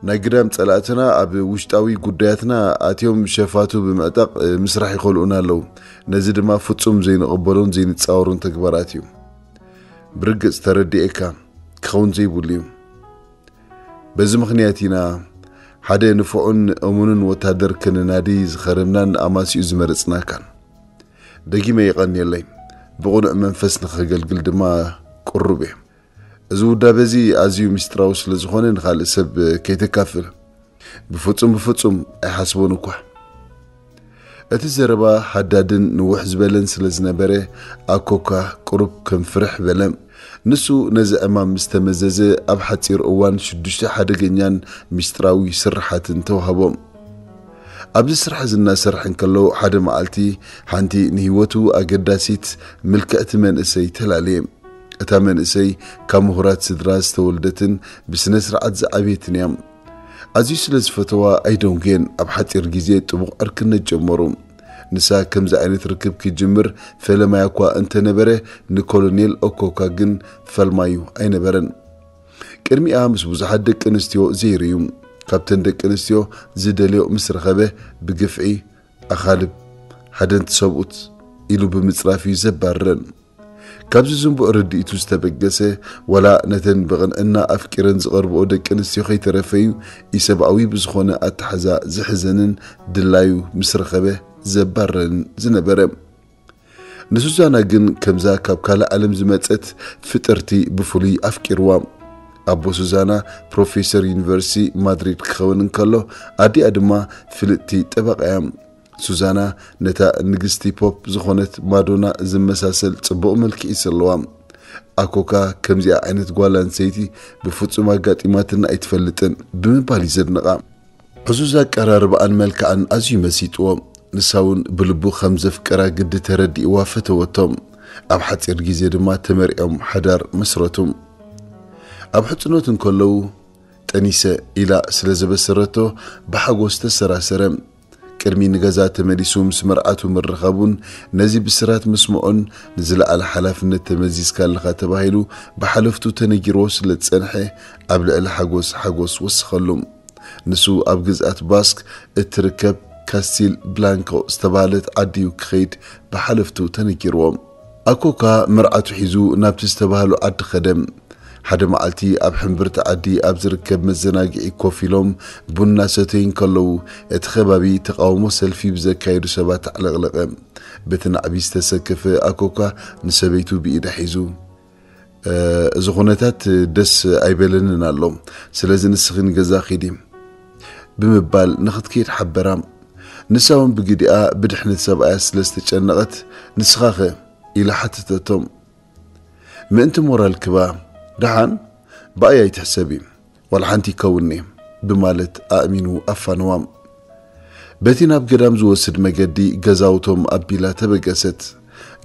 ናይ ግዳም ጸላእትና ኣብ ውሽጣዊ ጉዳያትና ኣትዮም ሸፋቱ ብምዕጣቕ ምስራሕ ይኸልኡና ኣለዉ። ነዚ ድማ ፍጹም ዘይንቕበሎን ዘይንጻወሮን ተግባራት እዩ። ብርግጽ ተረዲኤካ፣ ክኸውን ዘይብሉ እዩ። በዚ ምኽንያት ኢና ሓደ ንፉዕን እሙንን ወታደር ክንናዲ ዝኸረምናን ኣማሲኡ ዝመረጽናካን። ደጊመ የቐንየለይ። ብቕኑዕ መንፈስ ንኸገልግል ድማ ቅሩብ እየ። እዚ ውዳበ እዚ ኣዝዩ ምስጢራዊ ስለ ዝኾነ ንኻልእ ሰብ ከይተካፍል። ብፍጹም፣ ብፍጹም ኣይሓስቦን እኳ። እቲ ዘረባ ሃዳድን ንውሕ ዝበለን ስለ ዝነበረ፣ ኣኮካ ቁሩብ ከም ፍርሕ በለ። ንሱ ነዚ ዕማም ምስ ተመዘዘ፣ ኣብ ሓጺር እዋን ሽዱሽተ ሓደገኛን ምስጢራዊ ስርሓትን ተዋህቦ። ኣብዚ ስራሕ እዚ እናሰርሐ እንከሎ፣ ሓደ መዓልቲ ሓንቲ ንህይወቱ ኣገዳሲት ምልክዕቲ መንእሰይ ተላለየ። እታ መንእሰይ ካብ ምሁራት ስድራ ዝተወልደትን ብስነ ስርዓት ዝዓበየትን እያ። ኣዝዩ ስለ ዝፈተዋ ኣይደንጉየን፣ ኣብ ሓጺር ግዜ ጥቡቕ ዕርክነት ጀመሩ። ንሳ ከምዚ ዓይነት ርክብ ክጅምር ፈለማያ እኳ እንተነበረ፣ ንኮሎኔል ኦኮካ ግን ፈልማዩ ኣይነበረን። ቅድሚኣ ምስ ብዙሓት ደቂ ኣንስትዮ ዘይርዩ፣ ካብተን ደቂ ኣንስትዮ ዝደልዮ ምስ ረኸበ ብግፍዒ ኣኻልብ፣ ሃደንቲ ሰብኡት ኢሉ ብምጽራፍ እዩ ዘባርረን። ካብዚ ዝንቡዕ ርድኢቱ ዝተበገሰ፣ ዋላ ነተን ብቕንዕና ኣፍቂረን ዝቐርብኦ ደቂ ኣንስትዮ ከይተረፈዩ ኢሰብኣዊ ብዝኾነ ኣተሓዛ ዝሕዘንን ድላዩ ምስ ረኸበ ዘባረን ዝነበረ። ንሱዛና ግን ከምዛ ካብ ካልእ ዓለም ዝመጸት ፍጥርቲ ብፍሉይ ኣፍቂርዋ። ኣቦ ሱዛና ፕሮፌሰር ዩኒቨርሲቲ ማድሪድ ክኸውን እንከሎ፣ ኣዲኣ ድማ ፍልጥቲ ጠበቓ እያ። ሱዛና ነታ ንግስቲ ፖፕ ዝኾነት ማዶና ዝመሳሰል ጽቡቕ መልክዕ እዩ ዘለዋ። ኣኮካ ከምዚኣ ዓይነት ጓል ኣንስተይቲ ብፍጹም ኣጋጢማትና ኣይትፈልጥን ብምባል እዩ ዘድንቓ። ዕዙዝ ኣቀራርባኣን መልክዓን ኣዝዩ መሲጥዎ። ንሳ እውን ብልቡ ከም ዘፍቀራ ግዲ ተረዲእዋ ፈተወቶ። ኣብ ሓጺር ግዜ ድማ ተመርዕዮም ሓዳር መስረቱ። ኣብ ሕጽኖት እንከለዉ ጠኒሰ ኢላ ስለ ዘበሰረቶ ብሓጎስ ተሰራሰረ። ቅድሚ ንገዛ ተመሊሱ ምስ መርዓቱ ምርኻቡን ነዚ ብስራት ምስምዑን ንዝለዓለ ሓላፍነት ተመዚዝካ ኣለኻ ተባሂሉ ብሓለፍቱ ተነጊርዎ ስለ ዝጸንሐ ኣብ ልዕሊ ሓጎስ ሓጎስ ወሰኸሉ። ንሱ ኣብ ግዝኣት ባስክ እትርከብ ካስቲል ብላንኮ ዝተባህለት ዓዲ እዩ ክኸይድ ብሓለፍቱ ተነጊርዎ። ኣኮካ መርዓቱ ሒዙ ናብቲ ዝተባህሉ ዓዲ ኸደ። ሓደ መዓልቲ ኣብ ሕምብርቲ ዓዲ ኣብ ዝርከብ መዘናግዒ ኮፍ ኢሎም ቡን እናሰተዩ እንከለዉ፣ እቲ ከባቢ ተቓውሞ ሰልፊ ብዘካየዱ ሰባት ተዕለቕለቐ። በቲ ናዕቢ ዝተሰከፈ ኣኮካ ንሰበይቱ ብኢዳ ሒዙ፣ "እ፣ እዚ ኩነታት ደስ ኣይበለንን ኣሎ፣ ስለዚ ንስኺ ንገዛ ኺዲ" ብምባል ንኽትከይድ ሓበራ። ንሳ እውን ብግዲኣ ብድሕነት ሰብኣያ ስለ ዝተጨነቐት፣ "ንስኻኸ?" ኢላ ሓተተቶ። "ምእንቲ ሞራል ክባ ደሓን ብኣይ ኣይትሕሰቢ፣ ዋላ ሓንቲ ይከውንኒ" ብማለት ኣእሚኑ ኣፋነዋ። በቲ ናብ ገዳም ዝወስድ መገዲ ገዛውቶም ኣቢላ ተበገሰት።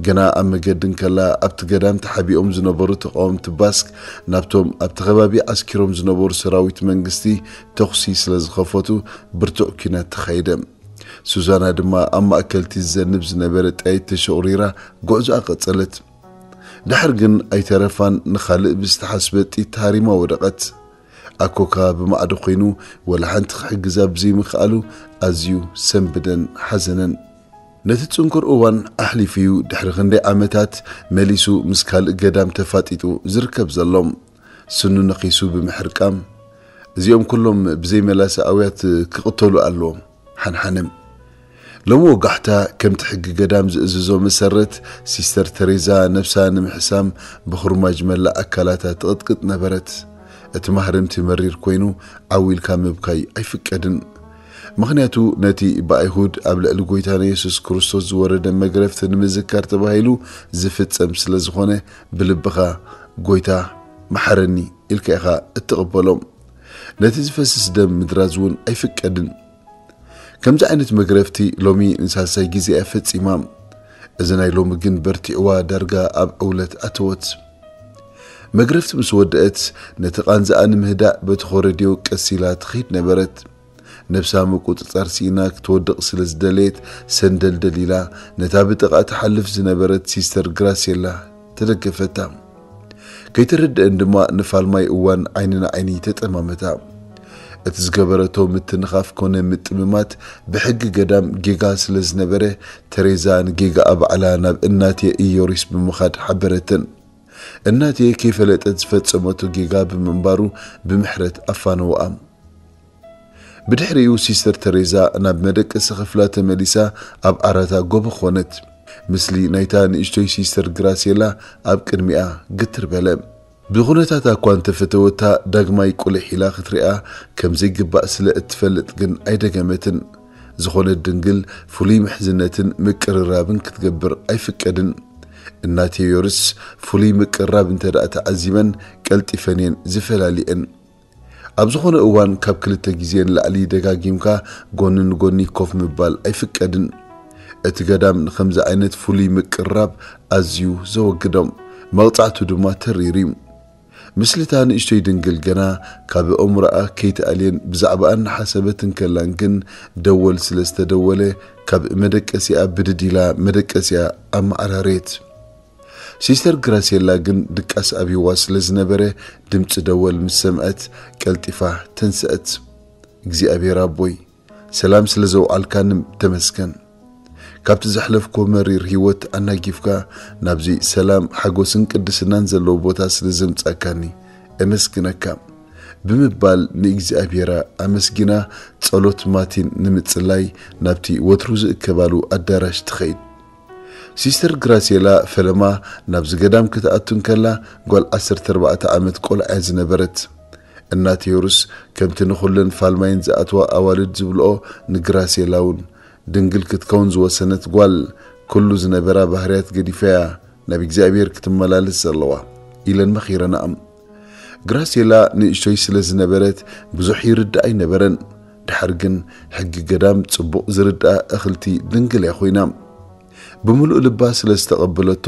ገና ኣብ መገዲ እንከላ ኣብቲ ገዳም ተሓቢኦም ዝነበሩ ተቓወምቲ ባስክ ናብቶም ኣብቲ ከባቢ ዓስኪሮም ዝነበሩ ሰራዊት መንግስቲ ተኹሲ ስለ ዝኸፈቱ ብርቱዕ ኲናት ተኻየደ። ሱዛና ድማ ኣብ ማእከል እቲ ዝዘንብ ዝነበረ ጥይት ተሸቑሪራ ጉዕዞኣ ቀጸለት። ድሓር ግን ኣይተረፋን፣ ንኻልእ ብዝተሓስበ ጥይት ተሃሪማ ወደቐት። ኣኮካ ብማዕዶ ኮይኑ ወላ ሓንቲ ክሕግዛ ብዘይምኽኣሉ ኣዝዩ ሰንብደን ሓዘነን። ነቲ ጽንኩር እዋን ኣሕሊፉ እዩ ድሕሪ ክንደይ ዓመታት መሊሱ ምስ ካልእ ገዳም ተፋጢጡ ዝርከብ ዘሎ። ስኑ ነኺሱ ብምሕርቃም፣ "እዚኦም ኩሎም ብዘይ መላሲ ኣውያት ክቕተሉ ኣለዎም" ሓንሓነ። ሎሚ ወጋሕታ፣ ከምቲ ሕጊ ገዳም ዝእዝዞ መሰረት፣ ሲስተር ተሬዛ ነብሳ ንምሕሳም ብኹርማጅ መላእ ኣካላታ ትቕጥቅጥ ነበረት። እቲ ማህረምቲ መሪር ኮይኑ፣ ዓው ኢልካ ምብካይ ኣይፍቀድን። ምኽንያቱ፣ ነቲ ብኣይሁድ ኣብ ልዕሊ ጎይታና የሱስ ክርስቶስ ዝወረደ መግረፍቲ ንምዝካር ተባሂሉ ዝፍጸም ስለ ዝኾነ፣ ብልብኻ፣ "ጎይታ፣ መሓረኒ" ኢልካ ኢኻ እትቕበሎ። ነቲ ዝፈስስ ደም ምድራዝ እውን ኣይፍቀድን። ከምዚ ዓይነት መግረፍቲ ሎሚ ንሳልሳይ ግዜ እያ ፈጺማ። እዚ ናይ ሎሚ ግን በርቲዕዋ ዳርጋ ኣብ ዕውለት ኣተወት። መግረፍቲ ምስ ወደአት፣ ነቲ ቃንዛኣ ንምህዳእ በቲ ኮረድዮ ቀስ ኢላ ትኸይድ ነበረት። ነብሳ ምቁጽጻር ስኢና ክትወድቕ ስለ ዝደለየት፣ ሰንደልደል ኢላ ነታ ብጥቓ ትሓልፍ ዝነበረት ሲስተር ግራሴላ ተደገፈታ። ከይተረድአን ድማ ንፋልማይ እዋን ዓይኒ ንዓይኒ ተጠማመታ። እቲ ዝገበረቶ ምትንኻፍ ኮነ ምጥምማት ብሕጊ ገዳም ጌጋ ስለ ዝነበረ፣ ተሬዛ ንጌጋኣ ባዕላ ናብ እናቴ ኢዮሪስ ብምኻድ ሓበረተን። እናቴ ከይፈለጠት ዝፈጸመቶ ጌጋ ብምንባሩ ብምሕረት ኣፋነውኣ። ብድሕሪኡ ሲስተር ተሬዛ ናብ መደቀሲ ክፍላ ተመሊሳ ኣብ ዓራታ ጎቦ ኾነት። ምስሊ ናይታ ንእሽቶይ ሲስተር ግራሴላ ኣብ ቅድሚኣ ግትር በለ። ብኹነታታ እኳ እንተፈተወታ፣ ዳግማይ ቁልሕ ኢላ ክትሪኣ ከም ዘይግባእ ስለ እትፈልጥ ግን ኣይደገመትን። ዝኾነት ድንግል ፍሉይ ምሕዝነትን ምቅርራብን ክትገብር ኣይፍቀድን። እናቴ ዮርስ ፍሉይ ምቅርራብ እንተ ደኣ ተዓዚበን፣ ቀልጢፈን እየን ዝፈላልየን። ኣብ ዝኾነ እዋን ካብ ክልተ ግዜ ንላዕሊ ደጋጊምካ ጎኒ ንጎኒ ኮፍ ምባል ኣይፍቀድን። እቲ ገዳም ንኸምዚ ዓይነት ፍሉይ ምቅርራብ ኣዝዩ ዘወግዶም፣ መቕጻዕቱ ድማ ተሪር እዩ። ምስልታ ንእሽቶይ ድንግል ገና ካብ ኣእምሮኣ ከይትኣልየን ብዛዕባኣ እናሓሰበት እንከላን ግን ደወል ስለ ዝተደወለ ካብ መደቀሲኣ ብድድ ኢላ መደቀሲኣ ኣመዓራረየት። ሲስተር ግራሴላ ግን ድቃስ ኣብይዋ ስለ ዝነበረ ድምፂ ደወል ምስ ሰምዐት ቀልጢፋ ተንስአት። እግዚኣብሔር ኣቦይ ሰላም ስለ ዘውዓልካኒ ተመስገን። ካብቲ ዘሕለፍኮ መሪር ህይወት ኣናጊፍካ ናብዚ ሰላም ሓጎስን ቅድስናን ዘለዎ ቦታ ስለ ዘምጻካኒ እመስግነካ ብምባል ንእግዚኣብሔር ኣመስጊና ጸሎት ማቲን ንምጽላይ ናብቲ ወትሩ ዝእከባሉ ኣዳራሽ ትኸይድ። ሲስተር ግራሴላ ፈለማ ናብዚ ገዳም ክትኣቱ እንከላ ጓል ዓሰርተ ኣርባዕተ ዓመት ቆልዓ እያ ዝነበረት። እናቴ ዮርስ ከምቲ ንኹለን ፋልማይን ዝኣትዋ ኣዋልድ ዝብልኦ ንግራሴላ እውን ድንግል ክትከውን ዝወሰነት ጓል ኩሉ ዝነበራ ባህርያት ገዲፋ እያ ናብ እግዚኣብሔር ክትመላለስ ዘለዋ ኢለን መኺረናኣ። ግራሴላ ንእሽቶይ ስለ ዝነበረት ብዙሕ ይርዳእ ኣይነበረን። ድሓር ግን ሕጊ ገዳም ጽቡቕ ዝርዳእ እኽልቲ ድንግል እያ ኮይና። ብምሉእ ልባ ስለ ዝተቐበለቶ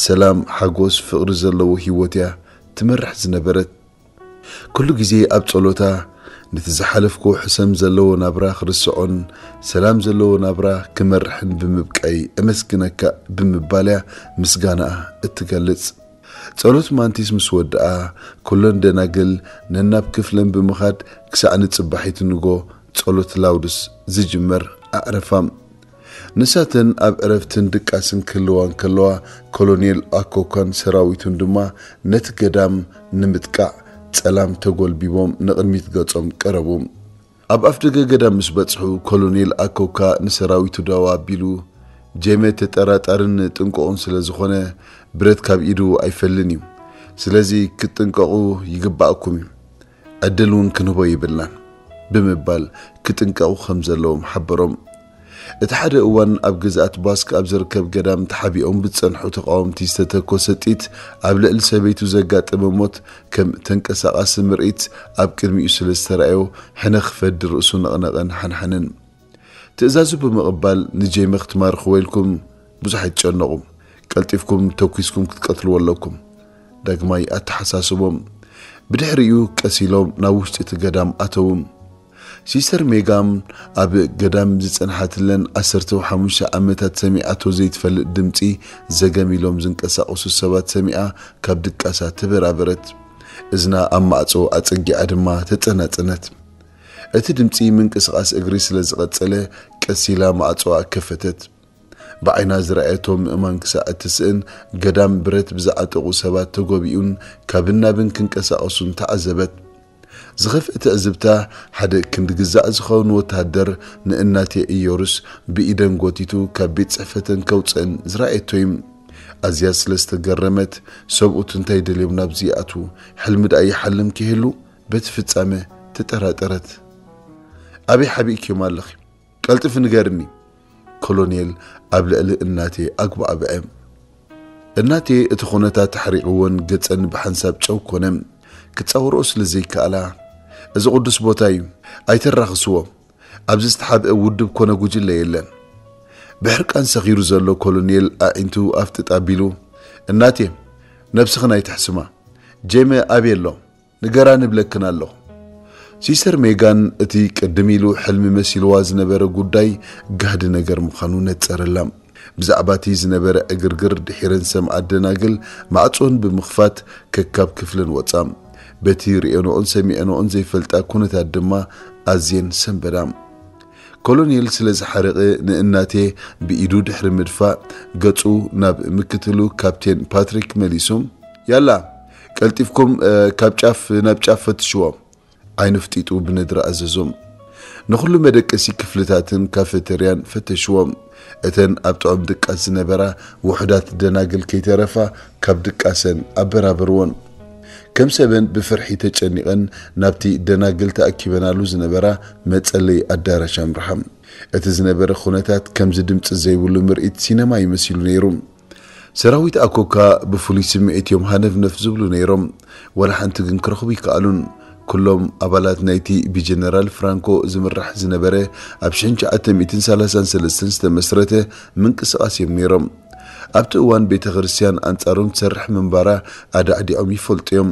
ሰላም፣ ሓጎስ፣ ፍቕሪ ዘለዎ ህይወት እያ ትመርሕ ዝነበረት። ኩሉ ግዜ ኣብ ጸሎታ ነቲ ዝሓለፍክዎ ሕሰም ዘለዎ ናብራ ክርስዖን ሰላም ዘለዎ ናብራ ክመርሕን ብምብቀይ እመስግነካ ብምባል እያ ምስጋናኣ እትገልጽ። ጸሎት ማንቲስ ምስ ወድኣ ኩለን ደናግል ነናብ ክፍለን ብምኻድ ክሳዕ ንጽባሒት ንጎ ጸሎት ላውድስ ዝጅመር ኣዕረፋ። ንሳተን ኣብ ዕረፍትን ድቃስን ክህልዋ እንከለዋ ኮሎኔል ኣኮካን ሰራዊቱን ድማ ነቲ ገዳም ንምጥቃዕ ጸላም ተጎልቢቦም ንቕድሚት ገጾም ቀረቡ። ኣብ ኣፍደገ ገዳም ምስ በጽሑ ኮሎኔል ኣኮካ ንሰራዊቱ ደው ኣቢሉ ጄመ ተጠራጣርን ጥንቁቕን ስለ ዝኾነ ብረት ካብ ኢዱ ኣይፈልን እዩ። ስለዚ ክትጥንቀቑ ይግባኣኩም እዩ። ዕድል እውን ክንህቦ ይብልናን ብምባል ክጥንቀቑ ከም ዘለዎም ሓበሮም። እቲ ሓደ እዋን ኣብ ግዝኣት ባስክ ኣብ ዝርከብ ገዳም ተሓቢኦም ብዝጸንሑ ተቓወምቲ ዝተተኮሰ ጥይት ኣብ ልዕሊ ሰበይቱ ዘጋጠመ ሞት ከም ተንቀሳቓሲ ምርኢት ኣብ ቅድሚኡ ስለ ዝተራእዮ ሕነ ክፈዲ ርእሱ ነቕነቐን ሓንሓንን። ትእዛዙ ብምቕባል ንጄመ ክትማርኽዎ ኢልኩም ብዙሕ ኣይትጨነቑ፣ ቀልጢፍኩም ተኲስኩም ክትቀትልዎ ኣለኩም። ዳግማይ ኣተሓሳስቦም። ብድሕሪኡ ቀስ ኢሎም ናብ ውሽጢ እቲ ገዳም ኣተዉ። ሲስተር ሜጋም ኣብ ገዳም ዝጸንሓትለን ዓሰርተ ሓሙሽተ ዓመታት ሰሚዓቶ ዘይትፈልጥ ድምጺ ዘገም ኢሎም ዝንቀሳቐሱ ሰባት ሰሚዓ ካብ ድቃሳ ተበራበረት። እዝና ኣብ ማዕጾ ኣጸጊዓ ድማ ተጸናጸነት። እቲ ድምጺ ምንቅስቓስ እግሪ ስለ ዝቐጸለ ቀስ ኢላ ማዕጾኣ ከፈተት። ብዓይና ዝረኣየቶ ምእማን ክሳዕ እትስእን ገዳም ብረት ብዝዓጠቑ ሰባት ተጎቢኡን ካብን ናብን ክንቀሳቐሱን ተዓዘበት። ዝኸፍአ ትዕዝብታ ሓደ ክንዲ ግዛዕ ዝኸውን ወተሃደር ንእናቴ ኢዮርስ ብኢደን ጎቲቱ ካብ ቤት ጽሕፈተን ከውጽአን ዝረኣየቶ እዩ። ኣዝያ ስለ ዝተገረመት ሰብኡት እንታይ ደልዮም ናብዚ ይኣትዉ? ሕልሚ ደኣ ይሓልም ከይህሉ በቲ ፍጻመ ተጠራጠረት። ኣበይ ሓቢእክዮም ኣለኺ? ቀልጥፊ ንገርኒ። ኮሎኔል ኣብ ልዕሊ እናቴ ኣጉባዕብዐ። እናቴ እቲ ኩነታት ተሓሪቕወን ገጸን ብሓንሳብ ጨው ኮነ። ክጻወርኦ ስለ ዘይከኣላ፣ እዚ ቅዱስ ቦታ እዩ፣ ኣይተራኽስዎ። ኣብዚ ዝተሓብአ ውድብ ኮነ ጉጅለ የለን። ብሕርቃን ሰኺሩ ዘሎ ኮሎኔል ኣዒንቱ ኣፍጥጥ ኣቢሉ፣ እናቴ፣ ነብስኽን ኣይትሕስማ። ጄመ ኣበይ ኣሎ? ንገራ ንብለክን ኣለኹ። ሲስተር ሜጋን እቲ ቅድም ኢሉ ሕልሚ መሲልዋ ዝነበረ ጉዳይ ጋህዲ ነገር ምዃኑ ነጸረላ። ብዛዕባ እቲ ዝነበረ ዕግርግር ድሒረን ሰምዓ ደናግል ማዕጾን ብምኽፋት ከካብ ክፍለን ወጻ። በቲ ርእየንኦን ሰሚዐንኦን ዘይፈልጣ ኩነታት ድማ ኣዝየን ሰንበዳ። ኮሎኔል ስለ ዝሓረቐ ንእናቴ ብኢዱ ድሕሪ ምድፋእ ገጹ ናብ ምክትሉ ካፕቴን ፓትሪክ መሊሱ፣ ያላ ቀልጢፍኩም፣ እ፣ ካብ ጫፍ ናብ ጫፍ ፈትሽዎ። ዓይኑ ፍጢጡ ብነድሪ ኣዘዞም። ንኹሉ መደቀሲ ክፍልታትን ካፌተርያን ፈተሽዎም። እተን ኣብ ጥዑም ድቃስ ዝነበራ ውሑዳት ደናግል ከይተረፋ ካብ ድቃሰን ኣበራበርዎን። ከም ሰበን ብፍርሒ ተጨኒቐን ናብቲ ደናግል ተኣኪበናሉ ዝነበራ መጸለይ ኣዳራሽ ኣምርሓ። እቲ ዝነበረ ኩነታት ከምዚ ድምጺ ዘይብሉ ምርኢት ሲነማ ይመሲሉ ነይሩ። ሰራዊት ኣኮካ ብፍሉይ ስምዒት እዮም ሃነፍነፍ ዝብሉ ነይሮም። ዋላ ሓንቲ ግን ክረኽቡ ይከኣሉን። ኩሎም ኣባላት ናይቲ ብጀነራል ፍራንኮ ዝምራሕ ዝነበረ ኣብ ሽሕን ትሽዓተ ሚእትን ሰላሳን ሰለስተን ዝተመስረተ ምንቅስቓስ እዮም ነይሮም። ኣብቲ እዋን ቤተ ክርስቲያን ኣንጻሮም ትሰርሕ ምንባራ ኣዳዕዲዖም ይፈልጡ እዮም።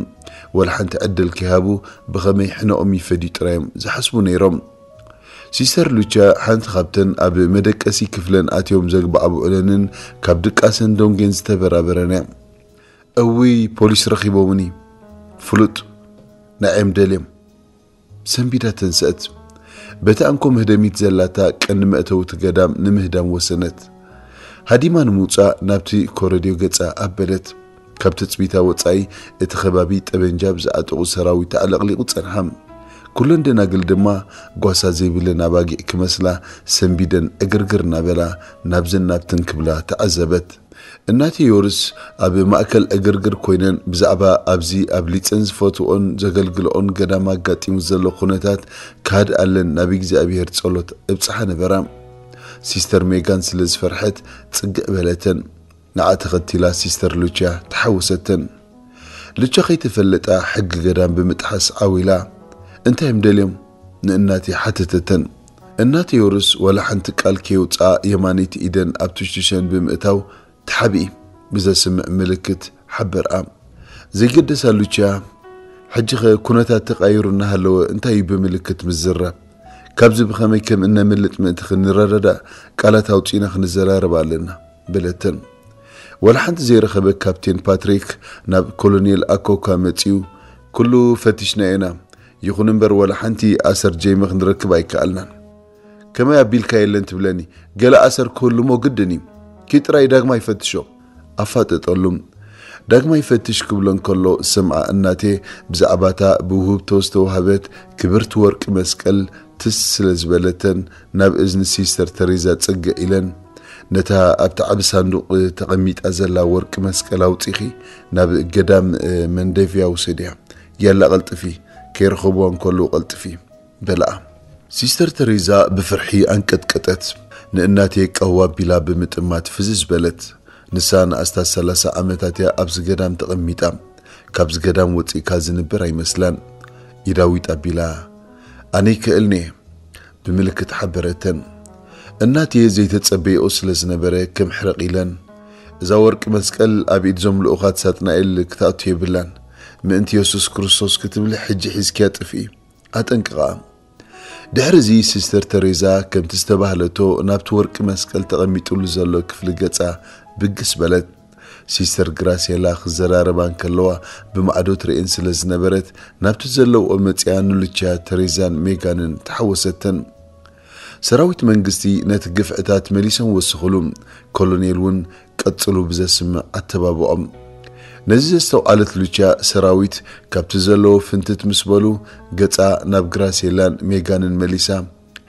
ዋላ ሓንቲ ዕድል ከይሃቡ ብኸመይ ሕነኦም ይፈድዩ ጥራይ እዮም ዝሓስቡ ነይሮም። ሲስተር ሉቻ ሓንቲ ካብተን ኣብ መደቀሲ ክፍለን ኣትዮም ዘግባዕብዑለንን ካብ ድቃሰን ደንጎን ዝተበራበረን እያ። እውይ፣ ፖሊስ ረኺቦምኒ። ፍሉጥ፣ ንዓዮም ደልዮም። ሰንቢዳ ተንሰአት። በቲ ኣንኮ መህደሚት ዘላታ ቀንዲ መእተዊ እቲ ገዳም ንምህዳም ወሰነት። ሃዲማ ንምውጻእ ናብቲ ኮረድዮ ገጻ ኣበለት። ካብ ትጽቢታ ወጻኢ እቲ ከባቢ ጠበንጃ ብዝዓጠቑ ሰራዊት ተዕለቕሊቑ ጸንሓ። ኩለን ደናግል ድማ ጓሳ ዘይብለን ኣባጊዕ ክመስላ ሰንቢደን ዕግርግር እናበላ ናብዝን ናብትን ክብላ ተዓዘበት። እናቴ ዮርስ ኣብ ማእከል ዕግርግር ኮይነን ብዛዕባ ኣብዚ ኣብሊጸን ዝፈትዎን ዘገልግልኦን ገዳም ኣጋጢሙ ዘሎ ኩነታት ክሃድኣለን ናብ እግዚኣብሔር ጸሎት እብጽሓ ነበራ። ሲስተር ሜጋን ስለ ዝፈርሐት ጽግዕ በለተን። ንዓ ተኸቲላ ሲስተር ሉቻ ተሓወሰተን። ሉቻ ከይተፈለጣ ሕጊ ገዳም ብምጥሓስ ዓው ኢላ፣ "እንታይ እዮም ደልዮም?" ንእናቴ ሓተተተን። እናቴ ዮርስ ዋላ ሓንቲ ቃል ከየውጽኣ የማነይቲ ኢደን ኣብ ትሽትሸን ብምእታው ተሓብኢ ብዘስምዕ ምልክት ሓበርኣ። ዘይገደሳ ሉቻ፣ ሕጂኸ ኩነታት ተቓይሩ እናሃለወ እንታይ እዩ ብምልክት ምዝራብ? ካብዚ ብኸመይ ከም እነምልጥ ምእንቲ ክንረዳዳእ ቃላት ኣውጺእና ክንዘራረብ ኣለና፣ በለተን። ዋላ ሓንቲ ዘይረኸበ ካፕቴን ፓትሪክ ናብ ኮሎኔል ኣኮካ መጺኡ፣ "ኩሉ ፈቲሽና ኢና፣ ይኹን እምበር ዋላ ሓንቲ ኣሰር ጄሚ ክንረክብ ኣይከኣልናን። ከመይ ኣቢልካ የለን ትብለኒ? ገለ ኣሰር ክህሉ እሞ ግድን እዩ። ኪድ ጥራይ ዳግማይ ፈትሾ" ኣፋጠጠሉ። ዳግማይ ፈትሽ ክብሎ እንከሎ ዝሰምዓ እናቴ ብዛዕባታ ብውህብቶ ዝተዋህበት ክብርቲ ወርቂ መስቀል ትስ ስለ ዝበለተን ናብ እዝኒ ሲስተር ተሬዛ ጽግዕ ኢለን፣ "ነታ ኣብቲ ዓቢ ሳንዱቕ ተቐሚጣ ዘላ ወርቂ መስቀል ኣውጺኺ ናብ ገዳም መንደቪያ ውሰድያ። ያላ ቀልጥፊ፣ ከይረኸብዋ እንከለዉ ቀልጥፊ" በልኣ። ሲስተር ተሬዛ ብፍርሒ ኣንቀጥቀጠት። ንእናቴ ቀው ኣቢላ ብምጥማት ፍዝዝ በለት። ንሳ ንኣስታት ሰላሳ ዓመታት እያ ኣብዚ ገዳም ተቐሚጣ። ካብዚ ገዳም ወጺእካ ዝንበር ኣይመስላን። ኢዳዊጥ ኣቢላ፣ "ኣነ ይክእልኒ እየ" ብምልክት ሓበረተን። እናቴ ዘይተጸበየኦ ስለ ዝነበረ ከም ሕርቕ ኢለን፣ "እዛ ወርቂ መስቀል ኣብ ኢድ ዞም ልኡኻት ሳጥናኤል ክትኣቱ የብላን። ምእንቲ የሱስ ክርስቶስ ክትብሊ ሕጂ ሒዝክያ ጥፍኢ" ኣጠንቅቓ። ድሕሪ እዚ ሲስተር ተሬዛ ከምቲ ዝተባህለቶ ናብቲ ወርቂ መስቀል ተቐሚጡሉ ዘሎ ክፍሊ ገጻ ብግስ በለት። ሲስተር ግራሴላ ክዘራረባ እንከለዋ ብማዕዶ ትርእየን ስለ ዝነበረት ናብቲ ዘለውኦ መጺኣ ንሉቻ ተሬዛን ሜጋንን ተሓወሰተን። ሰራዊት መንግስቲ ነቲ ግፍዕታት መሊሶም ወስኽሉ። ኮሎኔል እውን ቀጽሉ ብዘስምዕ ኣተባብዖም። ነዚ ዘስተውዓለት ሉቻ ሰራዊት ካብቲ ዘለዎ ፍንትት ምስ በሉ ገጻ ናብ ግራሴላን ሜጋንን መሊሳ፣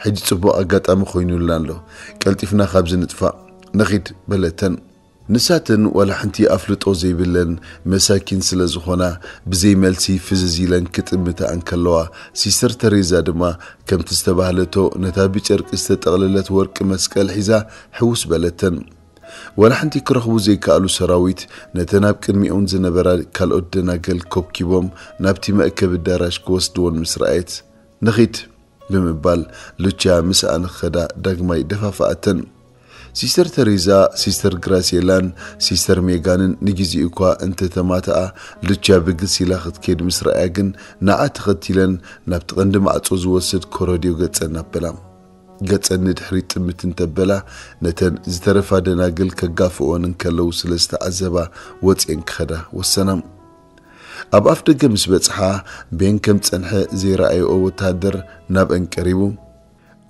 "ሕጂ ጽቡቕ ኣጋጣሚ ኮይኑልና ኣሎ። ቀልጢፍና ካብዚ ንጥፋእ። ንኺድ" በለተን። ንሳተን ዋላ ሓንቲ ኣፍልጦ ዘይብለን መሳኪን ስለ ዝኾና ብዘይ መልሲ ፍዝዝ ኢለን ክጥምታ እንከለዋ፣ ሲስተር ተሬዛ ድማ ከምቲ ዝተባህለቶ ነታ ብጨርቂ ዝተጠቕለለት ወርቂ መስቀል ሒዛ ሕውስ በለተን። ዋላ ሓንቲ ክረኽቡ ዘይከኣሉ ሰራዊት ነተን ኣብ ቅድሚኦን ዝነበራ ካልኦት ደናገል ኮብኪቦም ናብቲ መእከቢ ኣዳራሽ ክወስድወን ምስ ረኣየት፣ "ንኺድ" ብምባል ሉቻ ምስኣ ንኽኸዳ ዳግማይ ደፋፍኣተን። ሲስተር ተሬዛ፣ ሲስተር ግራሴላን ሲስተር ሜጋንን ንግዜኡ እኳ እንተተማትኣ፣ ሉቻ ብግስ ኢላ ክትከይድ ምስ ረኣያ ግን ንዓ ተኸቲለን ናብቲ ቀንዲ ማዕጾ ዝወስድ ኮረድዮ ገጸን ኣበላ። ገጸን ንድሕሪት ጥምት እንተበላ፣ ነተን ዝተረፋ ደናግል ከጋፍኦን እንከለዉ ስለ ዝተዓዘባ ወጺኤን ክኸዳ ወሰና። ኣብ ኣፍ ደገ ምስ በጽሓ፣ ቤን ከም ጸንሐ ዘይረኣየኦ ወተሃደር ናብአን ቀሪቡ፣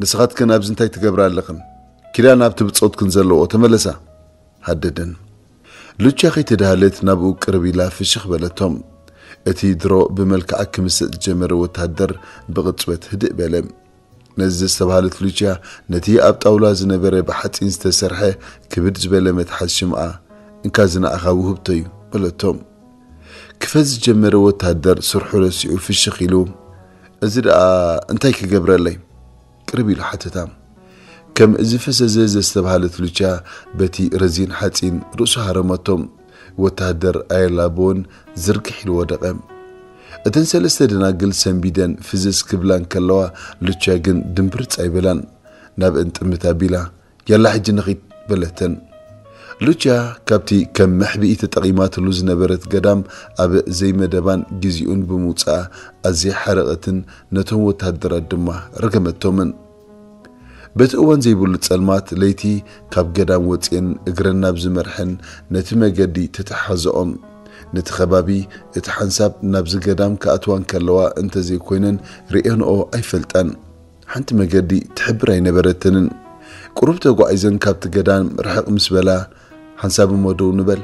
"ንስኻትክን ኣብዚ እንታይ ትገብራ ኣለኽን? ኪዳ ናብቲ ብጾትክን ዘለዎ ተመለሳ!" ሃደደን። ሉቻ ከይተዳህለት ናብኡ ቅርብ ኢላ ፍሽኽ በለቶም። እቲ ድሮ ብመልክዓ ክምስጥ ዝጀመረ ወተሃደር ብቕጽበት ህድእ በለ። ነዚ ዘስተብሃለት ሉቻ ነቲ ኣብ ጣውላ ዝነበረ ብሓጺን ዝተሰርሐ ክብድ ዝበለ መትሓዚ ሽምዓ፣ "እንካ እዚ ንዓኻ ውህብቶ እዩ" በለቶ። ክፈዝ ዝጀመረ ወተሃደር ስርሑ ረሲዑ ፍሽኽ ኢሉ፣ "እዚ ደኣ እንታይ ክገብረለይ?" ቅርብ ኢሉ ሓተታ። ከም ዝፈዘዘ ዘስተብሃለት ሉቻ በቲ ረዚን ሓጺን ርእሱ ሃረመቶ። ወተሃደር ኣየላበወን ዝርግሕ ኢሉ ወደቐ። እተን ሰለስተ ደናግል ሰንቢደን ፍዝዝ ክብላ እንከለዋ፣ ሉቻ ግን ድምብርጽ ኣይበላን። ናብአን ጥምት ኣቢላ፣ "ያላ ሕጂ ንኺድ" በለተን። ሉቻ ካብቲ ከም መሕብኢ ተጠቒማትሉ ዝነበረት ገዳም ኣብ ዘይመደባን ግዜኡን ብምውጽኣ ኣዝያ ሓረቐትን ነቶም ወተሃደራት ድማ ረገመቶምን። በቲ እዋን ዘይብሉ ጸልማት ለይቲ ካብ ገዳም ወጺኤን እግረን ናብ ዝመርሐን ነቲ መገዲ ተተሓዘኦም። ነቲ ከባቢ እቲ ሓንሳብ ናብዚ ገዳም ክኣትዋ እንከለዋ እንተዘይኮይነን ርእየንኦ ኣይፈልጣን። ሓንቲ መገዲ ትሕብር ኣይነበረትንን። ቁሩብ ተጓዒዘን ካብቲ ገዳም ርሕቕ ምስ በላ፣ "ሓንሳብ እሞ ደው ንበል፣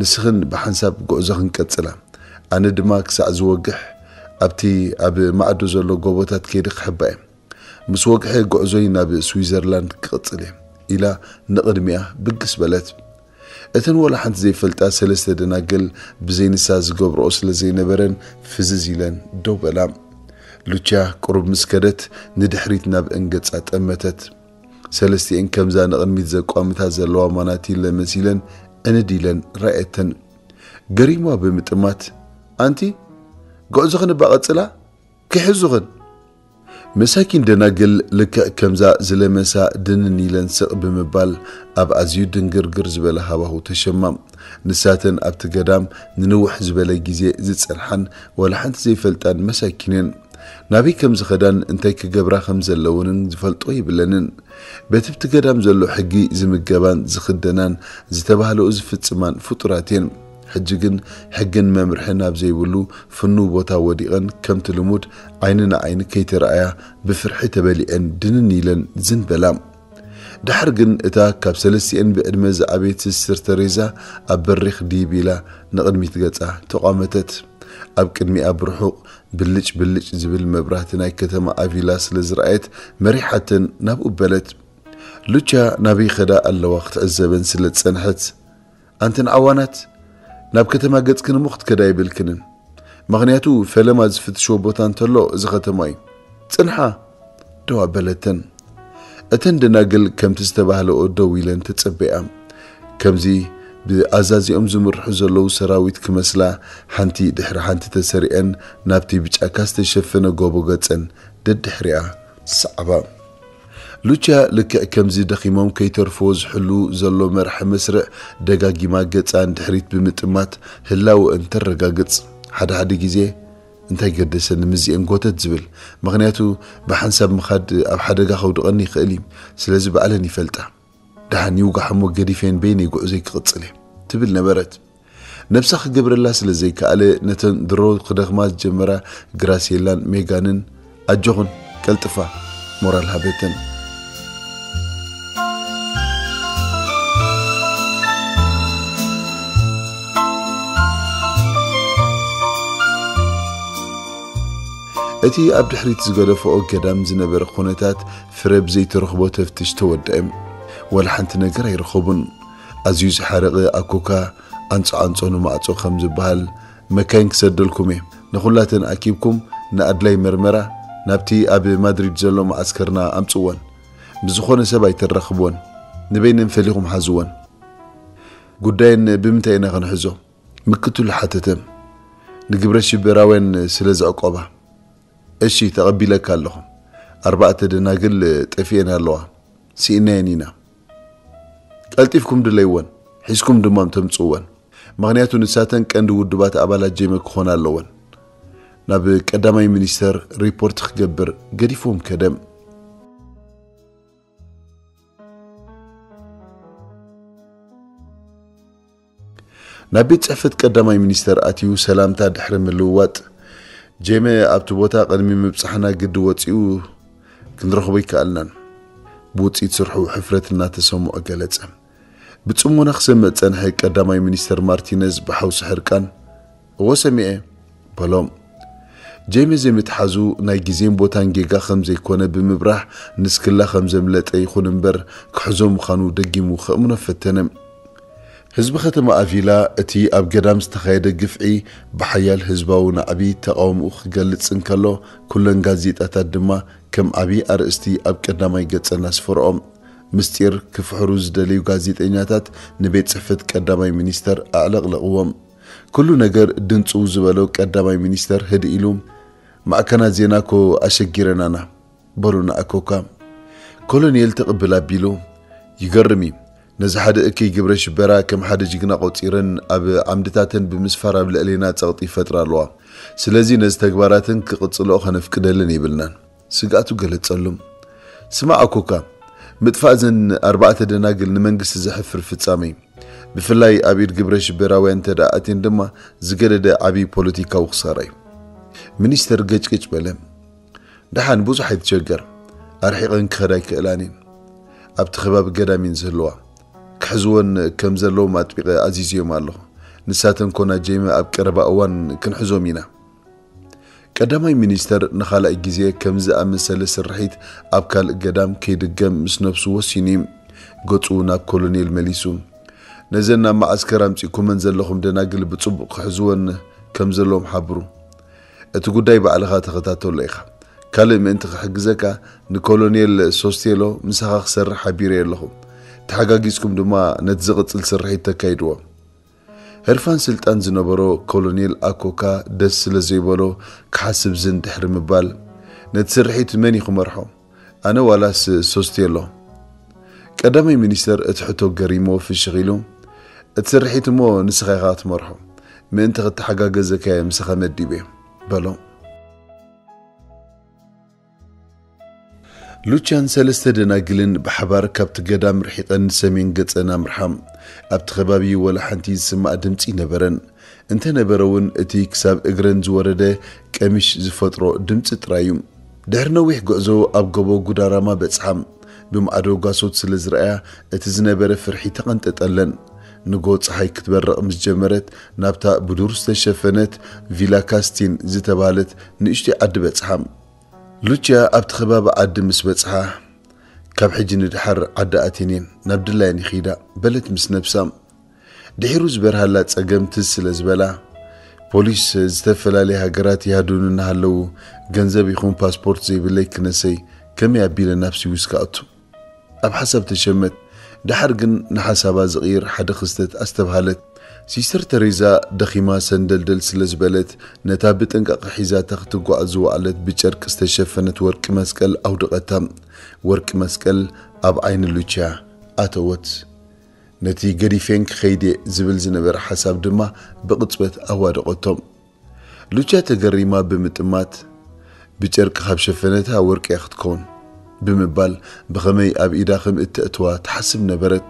ንስኽን ብሓንሳብ ጉዕዞኽን ቀጽላ፣ ኣነ ድማ ክሳዕ ዝወግሕ ኣብቲ ኣብ ማዕዶ ዘሎ ጎቦታት ከይደ ክሕባ እየ። ምስ ወግሐ ጉዕዞይ ናብ ስዊዘርላንድ ክቕጽል እየ" ኢላ ንቕድሚኣ ብግስ በለት። እተን ወላ ሓንቲ ዘይፈልጣ ሰለስተ ደናግል ብዘይ ንሳ ዝገብርኦ ስለ ዘይነበረን ፍዝዝ ኢለን ደው በላ። ሉቻ ቁሩብ ምስ ከደት ንድሕሪት ናብ እንገጻ ጠመተት። ሰለስቲኤን ከምዛ ንቕድሚት ዘቋምታ ዘለዋ ማናቲለ መሲለን ዕንድ ኢለን ረኣየተን። ገሪማ ብምጥማት፣ "ኣንቲ፣ ጉዕዞኽን እባ ቀጽላ፣ ክሕዙኽን!" መሳኪን ደናግል ልክዕ ከምዛ ዝለመሳ ድንን ኢለን ስቕ ብምባል ኣብ ኣዝዩ ድንግርግር ዝበለ ሃዋሁ ተሸማ። ንሳተን ኣብቲ ገዳም ንንውሕ ዝበለ ግዜ ዝጸንሓን ዋላ ሓንቲ ዘይፈልጣን መሳኪን እየን። ናበይ ከም ዝኸዳን እንታይ ክገብራ ከም ዘለወንን ዝፈልጦ የብለንን። በቲ ብቲ ገዳም ዘሎ ሕጊ ዝምገባን ዝኽደናን ዝተባህለኡ ዝፍጽማን ፍጡራት እየን። ሕጂ ግን ሕግን መምርሕን ኣብ ዘይብሉ ፍኑው ቦታ ወዲቐን ከምቲ ልሙድ ዓይኒ ንዓይኒ ከይተረኣያ ብፍርሒ ተበሊዐን ድንን ኢለን ዝን በላ። ደሓር ግን እታ ካብ ሰለስቲኤን ብዕድመ ዝዓበየት ስስተር ተሬዛ ኣብ በሪኽ ዲብ ኢላ ንቕድሚት ገጻ ተቋመተት። ኣብ ቅድሚኣ ብርሑቕ ብልጭ ብልጭ ዝብል መብራህቲ ናይ ከተማ ኣቪላ ስለ ዝረኣየት መሪሓተን ናብኡ በለት። ሉቻ ናበይ ኸዳ ኣለዋ ክትዕዘበን ስለ ዝጸንሐት፣ "ኣንተን ዓዋናት፣ ናብ ከተማ ገጽክን እሞ ክትከዳ የብልክንን። ምኽንያቱ ፈለማ ዝፍትሽዎ ቦታ እንተሎ እዚ ከተማ እዩ። ጽንሓ!" ደው ኣበለተን። እተን ደናግል ከምቲ ዝተባህለኦ ደው ኢለን ተጸበያ። ከምዚ ብኣዛዚኦም ዝምርሑ ዘለዉ ሰራዊት ክመስላ ሓንቲ ድሕሪ ሓንቲ ተሰሪዐን ናብቲ ብጫካ ዝተሸፈነ ጎቦ ገጸን ደድሕሪኣ ሰዓባ። ሉቻ ልክዕ ከምዚ ደኺሞም ከይተርፍዎ ዝሕሉ ዘሎ መራሒ መስርዕ ደጋጊማ ገጻ ንድሕሪት ብምጥማት ህላወአን ተረጋግጽ። ሓደ ሓደ ግዜ እንታይ ገደሰኒ ምስዚኤን ጎተት ዝብል፣ ምኽንያቱ ብሓንሳብ ምኻድ ኣብ ሓደጋ ከውድቐኒ ይኽእል እዩ፣ ስለዚ ባዕለን ይፈልጣ። ደሓን ይውጋሕ እሞ ገዲፈን በይነይ ጉዕዞይ ክቕጽል እየ ትብል ነበረት። ነብሳ ክገብረላ ስለ ዘይከኣለ ነተን ድሮ ክደኽማ ዝጀመራ ግራሴላን ሜጋንን ኣጆኹን ቀልጥፋ ሞራል ሃበተን። እቲ ኣብ ድሕሪት ዝገደፈኦ ገዳም ዝነበረ ኩነታት ፍረ ብዘይተረኽቦ ተፍትሽ ተወደአ። ወላ ሓንቲ ነገር ኣይረኸቡን። ኣዝዩ ዝሓረቐ ኣኮካ ኣንጾ ኣንጾ ንማዕጾ ከም ዝበሃል፣ መካይን ክሰደልኩም እየ። ንኹላተን ኣኪብኩም ንኣድላይ መርመራ ናብቲ ኣብ ማድሪድ ዘሎ መዓስከርና ኣምጽወን። ብዝኾነ ሰብ ኣይተራኽብወን። ንበይነን ፈሊኹም ሓዝወን። ጉዳየን ብምንታይ ኢና ክንሕዞ? ምክትሉ ሓተተ። ንግብረ ሽበራውያን ስለ ዘዕቆባ። እሺ፣ ተቐቢለካ ኣለኹ። ኣርባዕተ ደናግል ጠፊኤን ኣለዋ። ስኢናየን ኢና። ቀልጢፍኩም ድለይወን፣ ሒዝኩም ድማ ተምጽእወን። ምኽንያቱ ንሳተን ቀንዲ ውድባት ኣባላት ጄመ ክኾና ኣለወን። ናብ ቀዳማይ ሚኒስተር ሪፖርት ክገብር ገዲፍዎም ከደ። ናብ ቤት ጽሕፈት ቀዳማይ ሚኒስተር ኣትዩ ሰላምታ ድሕሪ ምልውዋጥ፣ ጄመ ኣብቲ ቦታ ቅድሚ ምብጻሕና ግዲ ወጺኡ ክንረኽቦ ኣይከኣልናን። ብውጽኢት ስርሑ ሕፍረት እናተሰምዖ ገለጸ። ብጽሞና ክሰምዕ ዝጸንሐ ቀዳማይ ሚኒስተር ማርቲነዝ ብሓውሲ ሕርቃን፣ "እወ ሰሚዐ" በሎም። ጄመ ዘይምትሓዙ ናይ ግዜን ቦታን ጌጋ ከም ዘይኮነ ብምብራህ፣ ንስክላ ከም ዘምለጠ ይኹን እምበር ክሕዞ ምዃኑ ደጊሙ ከእምኖ ፈተነ። ህዝቢ ከተማ ኣቪላ እቲ ኣብ ገዳም ዝተኻየደ ግፍዒ ብሓያል ህዝባዊ ናዕቢ ተቓውሞኡ ክገልጽ እንከሎ፣ ኩለን ጋዜጣታት ድማ ከም ዓቢ ኣርእስቲ ኣብ ቀዳማይ ገጸን ኣስፈርኦም። ምስጢር ክፍሕሩ ዝደለዩ ጋዜጠኛታት ንቤት ጽሕፈት ቀዳማይ ሚኒስተር ኣዕለቕለቕዎም። ኩሉ ነገር ድንጽው ዝበሎ ቀዳማይ ሚኒስተር ህድእ ኢሉ፣ "ማዕከናት ዜና እኮ ኣሸጊረናና" በሉ ንኣኮካ። ኮሎኔል ትቕብል ኣቢሉ፣ "ይገርም እዩ። ነዚ ሓደ እከይ ግብረ ሽበራ ከም ሓደ ጅግና ቆጺረን ኣብ ዓምድታተን ብምስፋር ኣብ ልዕሌና ጸቕጢ ይፈጥራ ኣለዋ። ስለዚ ነዚ ተግባራተን ክቕጽልኦ ከነፍቅደለን የብልናን" ስግኣቱ ገለጸሉ። "ስማዕ ኣኮካ፣ ምጥፋእ እዘን ኣርባዕተ ደናግል ንመንግስቲ ዘሕፍር ፍጻመ እዩ። ብፍላይ ኣብ ኢድ ግብረ ሽበራውያን እንተ ደኣ ኣትየን ድማ ዝገደደ ዓቢ ፖለቲካዊ ክሳራ እዩ።" ሚኒስተር ገጭገጭ በለ። "ደሓን ብዙሕ ኣይትሸገር፣ ኣርሒቐን ክኸዳ ኣይክእላን እየን። ኣብቲ ከባቢ ገዳም እየን ዝህልዋ። ክሕዝወን ከም ዘለዎም ኣጥቢቐ ኣዚዝዮም ኣለኹ። ንሳተን ኮና ጀይመ ኣብ ቀረባ እዋን ክንሕዞም ኢና።" ቀዳማይ ሚኒስተር ንኻልኣይ ግዜ ከምዚ ዝኣመሰለ ስርሒት ኣብ ካልእ ገዳም ከይድገም ምስ ነብሱ ወሲኑ እዩ። ገጹ ናብ ኮሎኔል መሊሱ፣ "ነዘን ናብ መዓስከር ኣምጺእኩመን ዘለኹም ደናግል ብጽቡቕ ክሕዝወን ከም ዘለዎም ሓብሩ። እቲ ጉዳይ ባዕልኻ ተኸታተሎ ኢኻ። ካልእ ምእንቲ ክሕግዘካ፣ ንኮሎኔል ሶስቴሎ ምሳኻ ክሰርሕ ሓቢረዮ ኣለኹ። ተሓጋጊዝኩም ድማ ነቲ ዝቕጽል ስርሒት ተካይድዎ።" ህርፋን ስልጣን ዝነበሮ ኮሎኔል ኣኮካ ደስ ስለ ዘይበሎ ክሓስብ ዝን ድሕሪ ምባል፣ "ነቲ ስርሒት መን እዩ ክመርሖ? ኣነ ዋላስ ሶስቴሎ?" ቀዳማይ ሚኒስተር እቲ ሕቶ ገሪሞ ፍሽኽ ኢሉ፣ "እቲ ስርሒት እሞ ንስኻ ኢኻ ክትመርሖ። ምእንቲ ክተሓጋገዘካ እየ ምሳኻ መዲበ" በሎ። ሉቻን ሰለስተ ደናግልን ብሓባር ካብቲ ገዳም ርሒቐን ንሰሜን ገጸን ኣምርሓ። ኣብቲ ከባቢ ወላ ሓንቲ ዝስማዕ ድምጺ ነበረን። እንተ ነበረ እውን እቲ ክሳብ እግረን ዝወረደ ቀሚሽ ዝፈጥሮ ድምጺ ጥራይ እዩ። ድሕሪ ነዊሕ ጉዕዞ ኣብ ጎቦ ጉዳራማ በጽሓ። ብማዕዶ ጓሶት ስለ ዝረኣያ እቲ ዝነበረ ፍርሒ ተቐንጠጠለን። ንጎ ጸሓይ ክትበርቕ ምስ ጀመረት ናብታ ብዱር ዝተሸፈነት ቪላ ካስቲን ዝተባህለት ንእሽቶይ ዓዲ በጽሓ። ሉቺያ ኣብቲ ከባቢ ዓዲ ምስ በጽሓ፣ "ካብ ሕጂ ንድሓር ዓዲ ኣትየን እየን፣ ናብ ድላየን ይኺዳ" በለት ምስ ነብሳ። ድሒሩ ዝበርሃላ ጸገም ትዝ ስለ ዝበላ፣ "ፖሊስ ዝተፈላለየ ሃገራት ይሃዱኒ እናሃለዉ፣ ገንዘብ ይኹን ፓስፖርት ዘይብለይ ክነሰይ፣ ከመይ ኣቢለ ናብ ስዊስ ክኣቱ?" ኣብ ሓሳብ ተሸመት። ደሓር ግን ንሓሳባ ዝቕይር ሓደ ክስተት ኣስተብሃለት። ሲስተር ተሬዛ ደኺማ ሰንደልደል ስለ ዝበለት፣ ነታ ብጥንቃቐ ሒዛታ ክትጓዓዝ ዝወዓለት ብጨርቂ ዝተሸፈነት ወርቂ መስቀል ኣውደቐታ። ወርቂ መስቀል ኣብ ዓይኒ ሉቺያ ኣተወት። ነቲ "ገዲፈን ክኸይድ እየ" ዝብል ዝነበረ ሓሳብ ድማ ብቕጽበት ኣዋደቐቶ። ሉቻ ተገሪማ ብምጥማት፣ "ብጨርቂ ካብ ሸፈነታ ወርቂ እያ ክትከውን" ብምባል ብኸመይ ኣብ ኢዳ ከም እተእትዋ ትሓስብ ነበረት።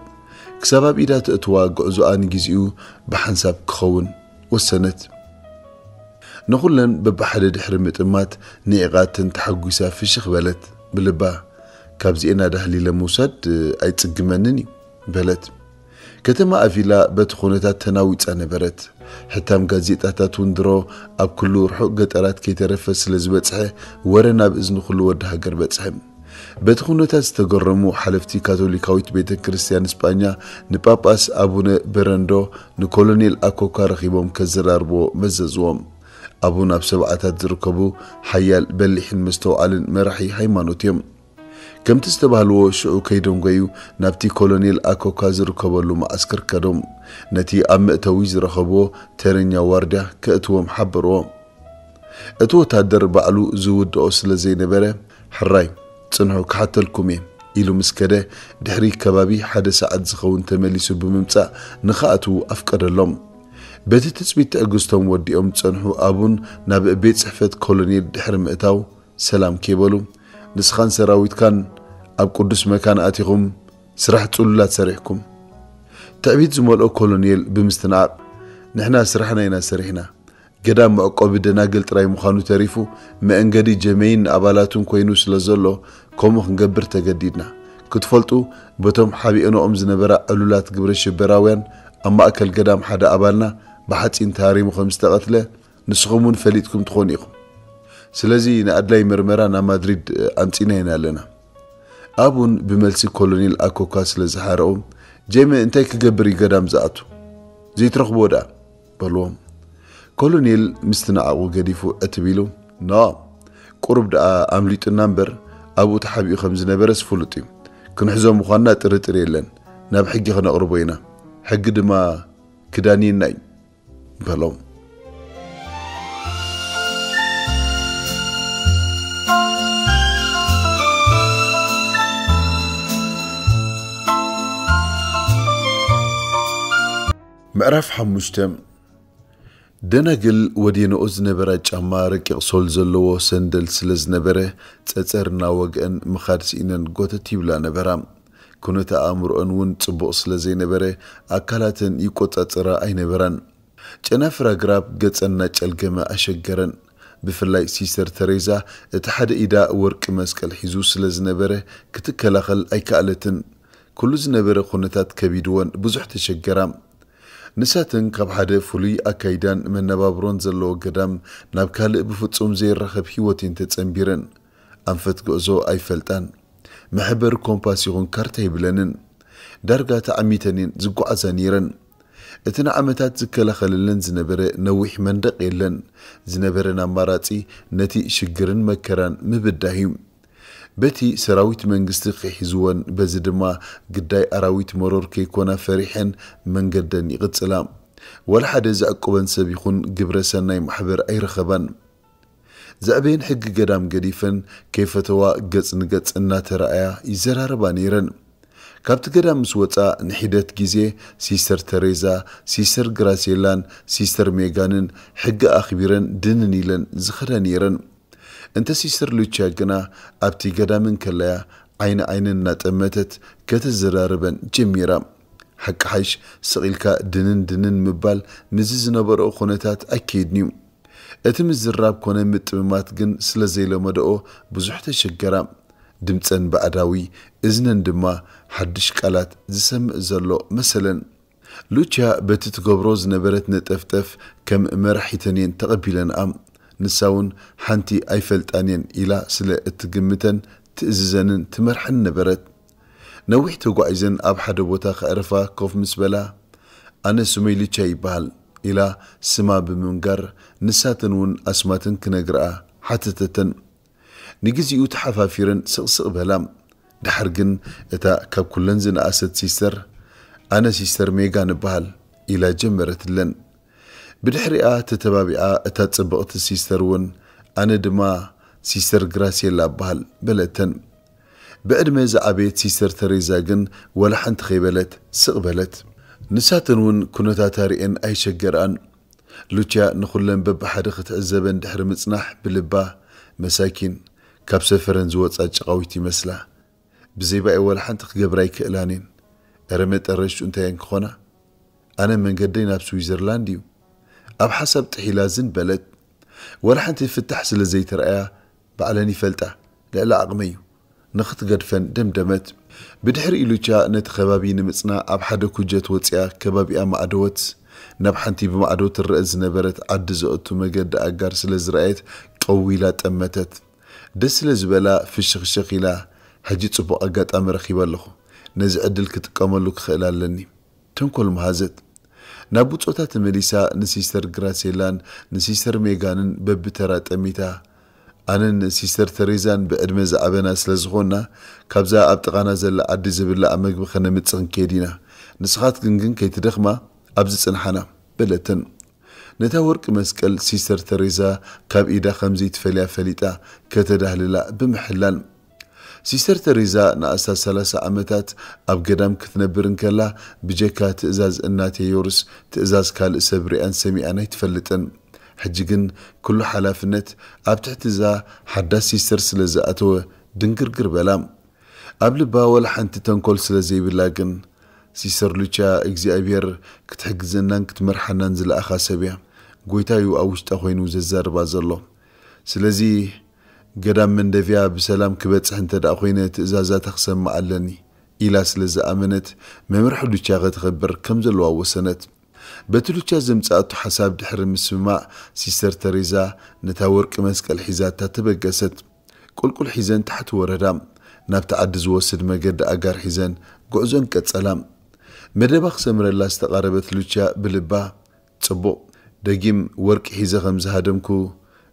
ክሳብ ኣብ ኢዳ ተእትዋ ጉዕዞኣ ንግዜኡ ብሓንሳብ ክኸውን ወሰነት። ንኹለን በብሓደ ድሕሪ ምጥማት ንዒቓተን ተሓጒሳ ፍሽኽ በለት። ብልባ፣ "ካብዚኤን ኣዳህሊለ ምውሳድ ኣይጽግመንን እዩ" በለት። ከተማ ኣቪላ በቲ ኩነታት ተናዊጻ ነበረት። ሕታም ጋዜጣታት እውን ድሮ ኣብ ኩሉ ርሑቕ ገጠራት ከይተረፈ ስለ ዝበጽሐ፣ ወረ ናብ እዝኒ ኩሉ ወዲ ሃገር በጽሐ። በቲ ኩነታት ዝተገረሙ ሓለፍቲ ካቶሊካዊት ቤተ ክርስቲያን ስጳኛ ንጳጳስ ኣቡነ በረንዶ ንኮሎኔል ኣኮካ ረኺቦም ከዘራርብዎ መዘዝዎም። ኣቡን ኣብ ሰብዓታት ዝርከቡ ሓያል በሊሕን መስተውዓልን መራሒ ሃይማኖት እዮም። ከምቲ ዝተባህልዎ ሽዑ ከይደንጎዩ ናብቲ ኮሎኔል ኣኮካ ዝርከበሉ መዓስከር ከዶም። ነቲ ኣብ መእተዊ ዝረኸብዎ ተረኛ ዋርድያ ከእትዎም ሓበርዎ። እቲ ወታደር ባዕሉ ዝውድኦ ስለ ዘይነበረ፣ "ሕራይ፣ ጽንሑ ክሓተልኩም እየ" ኢሉ ምስ ከደ፣ ድሕሪ ከባቢ ሓደ ሰዓት ዝኸውን ተመሊሱ ብምምጻእ ንኽኣትዉ ኣፍቀደሎም። በቲ ትጽቢት ትዕግስቶም ወዲኦም ዝጸንሑ ኣቡን ናብ ቤት ጽሕፈት ኮሎኔል ድሕሪ ምእታው፣ ሰላም ከይበሉ፣ "ንስኻን ሰራዊትካን ኣብ ቅዱስ መካን ኣቲኹም ስራሕ ጽሉላት ሰሪሕኩም።" ትዕቢት ዝመልኦ ኮሎኔል ብምስትንዓቕ፣ "ንሕና ስራሕና ኢና ሰሪሕና። ገዳም መዕቆቢ ደናግል ጥራይ ምዃኑ ተሪፉ፣ መእንገዲ ጀመይን ንኣባላቱን ኮይኑ ስለ ዘሎ፣ ከምኡ ክንገብር ተገዲድና። ክትፈልጡ፣ በቶም ሓቢአንኦም ዝነበራ ዕሉላት ግብረ ሽበራውያን ኣብ ማእከል ገዳም ሓደ ኣባልና ብሓጺን ተሃሪሙ ከም ዝተቐትለ ንስኹም እውን ፈሊጥኩም ትኾኑ ኢኹም። ስለዚ ንኣድላይ መርመራ ናብ ማድሪድ ኣምጺእናየን ኣለና።" ኣቡን ብመልሲ ኮሎኔል ኣኮካ ስለ ዝሓረቑ፣ "ጄመ እንታይ ክገብር እዩ ገዳም ዝኣቱ?" ዘይትረኽብዎ ደኣ በልዎም። ኮሎኔል ምስቲ ንዓቑ ገዲፉ ዕትብ ኢሉ፣ ኖ፣ ቁሩብ ደኣ ኣምሊጡና እምበር፣ ኣብኡ ተሓቢኡ ከም ዝነበረስ ፍሉጥ እዩ። ክንሕዞ ምዃንና ጥርጥር የለን። ናብ ሕጊ ክነቕርቦ ኢና። ሕጊ ድማ ክዳንየና እዩ በሎም። ምዕራፍ ሓሙሽተ። ደናግል ወዲነኦ ዝነበራ ጫማ ረቂቕ ሶል ዘለዎ ሰንደል ስለ ዝነበረ፣ ጸጸር እናወግአን ምኻድ ስኢነን ጎተት ይብላ ነበራ። ኩነተ ኣእምሮአን እውን ጽቡቕ ስለ ዘይነበረ፣ ኣካላተን ይቆጻጸራ ኣይነበራን። ጨናፍር ኣግራብ ገጸን እናጨልገመ ኣሸገረን። ብፍላይ ሲስተር ተሬዛ፣ እቲ ሓደ ኢዳ ወርቂ መስቀል ሒዙ ስለ ዝነበረ፣ ክትከላኸል ኣይከኣለትን። ኩሉ ዝነበረ ኩነታት ከቢድወን ብዙሕ ተሸገራ። ንሳተን ካብ ሓደ ፍሉይ ኣካይዳን መነባብሮን ዘለዎ ገዳም ናብ ካልእ ብፍጹም ዘይራኸብ ህይወት እየን ተጸንቢረን። ኣንፈት ጉዕዞ ኣይፈልጣን። መሕበር ኮምፓስ ይኹን ካርታ የብለንን። ዳርጋ ተዓሚተን እየን ዝጓዓዛ ነይረን። እቲ ንዓመታት ዝከላኸለለን ዝነበረ ነዊሕ መንደቕ የለን። ዝነበረን ኣማራጺ ነቲ ሽግርን መከራን ምብዳህ እዩ። በቲ ሰራዊት መንግስቲ ክሒዝወን፣ በዚ ድማ ግዳይ ኣራዊት መሮር ከይኮና ፈሪሐን መንገደን ይቕጽላ። ዋላ ሓደ ዘዕቁበን ሰብ ይኹን ግብረ ሰናይ ማሕበር ኣይረኸባን። ዘዕበየን ሕጊ ገዳም ገዲፈን ከይፈተዋ ገጽ ንገጽ እናተረኣያ ይዘራረባ ነይረን። ካብቲ ገዳም ምስ ወጻ ንሒደት ግዜ ሲስተር ተሬዛ፣ ሲስተር ግራሴላን ሲስተር ሜጋንን ሕጊ ኣኽቢረን ድንን ኢለን ዝኸዳ ነይረን። እንተ ሲስተር ሉቻ ግና ኣብቲ ገዳም እንከለያ ዓይኒ ዓይነን እናጠመተት ከተዘራርበን ጀሚራ። ሓቂ ሓይሽ ስቕ ኢልካ ድንን ድንን ምባል ምስዚ ዝነበረኦ ኩነታት ኣይከይድን እዩ። እቲ ምዝራብ ኮነ ምጥምማት ግን ስለ ዘይለመደኦ ብዙሕ ተሸገራ። ድምፀን ባዕዳዊ፣ እዝነን ድማ ሓድሽ ቃላት ዝሰምዕ ዘሎ መሰለን። ሉቻ በቲ ትገብሮ ዝነበረት ነጠፍጠፍ ከም መራሒተን እየን ተቐቢለንኣ። ንሳ እውን ሓንቲ ኣይፈልጣን እየን ኢላ ስለ እትግምተን ትእዝዘንን ትመርሐን ነበረት። ነዊሕ ተጓዒዘን ኣብ ሓደ ቦታ ከዕርፋ ኮፍ ምስ በላ፣ "ኣነ ስመይ ሉቻ ይበሃል" ኢላ ስማ ብምንጋር፣ ንሳተን እውን ኣስማተን ክነግርኣ ሓተተተን። ንግዚኡ ተሓፋፊረን ስቕስቕ በላ። ደሓር ግን እታ ካብ ኩለን ዝነኣሰት ሲስተር፣ "ኣነ ሲስተር ሜጋን እበሃል" ኢላ ጀመረትለን። ብድሕሪኣ ተተባቢዓ እታ ጽብቕቲ ሲስተር እውን፣ "ኣነ ድማ ሲስተር ግራሴላ እበሃል" በለተን። ብዕድመ ዝዓበየት ሲስተር ተሬዛ ግን ወላ ሓንቲ ከይበለት ስቕ በለት። ንሳተን እውን ኩነታታ ርእየን ኣይሸገርኣን። ሉቻ ንኹለን በብሓደ ክትዕዘበን ድሕሪ ምጽናሕ ብልባ፣ "መሳኪን፣ ካብ ሰፈረን ዝወጻ ጨቓዊት ይመስላ። ብዘይባኤ ወላ ሓንቲ ክገብራ ኣይክእላን እየን። እረ መጠረሽቱ እንታይ እየን ክኾና? ኣነ መንገደይ ናብ ስዊዘርላንድ እዩ" ኣብ ሓሳብ ጥሒላ ዝን በለት። "ወላ ሓንቲ ፍታሕ ስለ ዘይተረኣያ ባዕለን ይፈልጣ፣ ልዕሊ ዓቕመይ እዩ" ንኽትገድፈን ደምደመት። ብድሕሪኡ ሉቻ ነቲ ከባቢ ንምጽና ኣብ ሓደ ኩጀት ወጺኣ ከባቢኣ ማዕደወት። ናብ ሓንቲ ብማዕዶ ትረአ ዝነበረት ዓዲ ዘእቱ መገዲ ኣጋር ስለ ዝረኣየት ቀው ኢላ ጠመተት። ደስ ስለ ዝበላ ፍሽኽሽኽ ኢላ፣ "ሕጂ ጽቡቕ ኣጋጣሚ ረኺበ ኣለኹ። ነዚ ዕድል ክጥቀመሉ ክኽእል ኣለኒ" ተንኮል መሃዘት። ናብ ብጾታ ተመሊሳ ንሲስተር ግራሴላን ንሲስተር ሜጋንን በብተራ ጠሚታ፣ "ኣነን ሲስተር ተሬዛን ብዕድመ ዝዓበና ስለ ዝኾንና፣ ካብዛ ኣብ ጥቓና ዘላ ዓዲ ዝብላዕ መግቢ ከነምጽእ ክንከይድ ኢና። ንስኻትክን ግን ከይትደኽማ ኣብዚ ጽንሓና" በለተን። ነታ ወርቂ መስቀል ሲስተር ተሬዛ ካብ ኢዳ ከም ዘይትፈልያ ፈሊጣ ከተዳህልላ ብምሕላን። ሲስተር ተሬዛ ንኣስታት ሰላሳ ዓመታት ኣብ ገዳም ክትነብር እንከላ፣ ብጀካ ትእዛዝ እናቴ ዮርስ ትእዛዝ ካልእ ሰብ ሪኣን ሰሚኣን ኣይትፈልጥን። ሕጂ ግን ኩሉ ሓላፍነት ኣብ ትሕቲ እዛ ሓዳስ ሲስተር ስለ ዝኣተወ ድንግርግር በላ። ኣብ ልባ ወላ ሓንቲ ተንኮል ስለ ዘይብላ ግን፣ "ሲስተር ሉቻ እግዚኣብሔር ክትሕግዘናን ክትመርሓናን ዝለኣኻ ሰብ እያ። ጎይታ እዩ ኣብ ውሽጣ ኮይኑ ዘዛርባ ዘሎ። ስለዚ ገዳም መንደፍያ ብሰላም ክበጽሕ እንተ ደኣ ኮይነ ትእዛዛታ ክሰምዕ ኣለኒ" ኢላ ስለ ዝኣመነት፣ መምርሒ ሉቻ ከተኸብር ከም ዘለዋ ወሰነት። በቲ ሉቻ ዘምጽኣቶ ሓሳብ ድሕሪ ምስምማዕ፣ ሲስተር ተሬዛ ነታ ወርቂ መስቀል ሒዛታ ተበገሰት። ቁልቁል ሒዘን ታሕቲ ወረዳ። ናብቲ ዓዲ ዝወስድ መገዲ ኣጋር ሒዘን ጉዕዞን ቀጸላ። መደባ ክሰምረላ ዝተቓረበት ሉቻ ብልባ፣ "ጽቡቕ፣ ደጊም ወርቂ ሒዘ ከም ዝሃደምኩ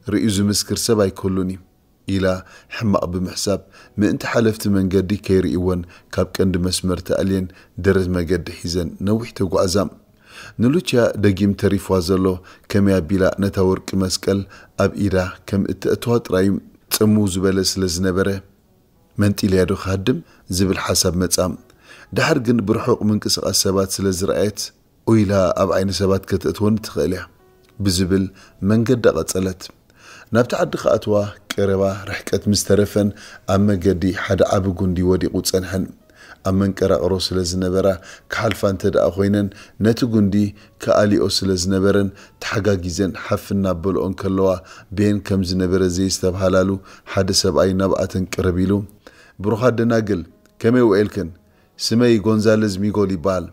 ርእዩ ዝምስክር ሰብ ኣይክህሉን እዩ" ኢላ ሕማቕ ብምሕሳብ፣ ምእንቲ ሓለፍቲ መንገዲ ከይርእይወን ካብ ቀንዲ መስመር ተኣልየን ደረት መገዲ ሒዘን ነዊሕ ተጓዕዛ። ንሉቻ ደጊም ተሪፍዋ ዘሎ ከመይ ኣቢላ ነታ ወርቂ መስቀል ኣብ ኢዳ ከም እተእትዋ ጥራይ እዩ። ጽምው ዝበለ ስለ ዝነበረ፣ "መንጢልያ ዶ ክሃድም?" ዝብል ሓሳብ መጻ። ደሓር ግን ብርሑቕ ምንቅስቓስ ሰባት ስለ ዝረኣየት፣ "ኡይላ ኣብ ዓይኒ ሰባት ከተእትወኒ ትኽእል እያ" ብዝብል መንገዳ ቀጸለት። ናብቲ ዓዲ ክኣትዋ ቀረባ ርሕቀት ምስ ተረፈን፣ ኣብ መገዲ ሓደ ዓቢ ጉንዲ ወዲቑ ጸንሐን። ኣብ መንቀራቕሮ ስለ ዝነበራ፣ ክሓልፋ እንተ ደኣ ኮይነን፣ ነቲ ጉንዲ ክኣልዮ ስለ ዝነበረን፣ ተሓጋጊዘን ሓፍ እናበልኦ እንከለዋ፣ በየን ከም ዝነበረ ዘየስተብሃላሉ ሓደ ሰብኣይ ናብኣተን ቅርብ ኢሉ፣ "ብሩኻት ደናግል፣ ከመይ ውዒልክን? ስመይ ጎንዛለዝ ሚጎል ይበሃል።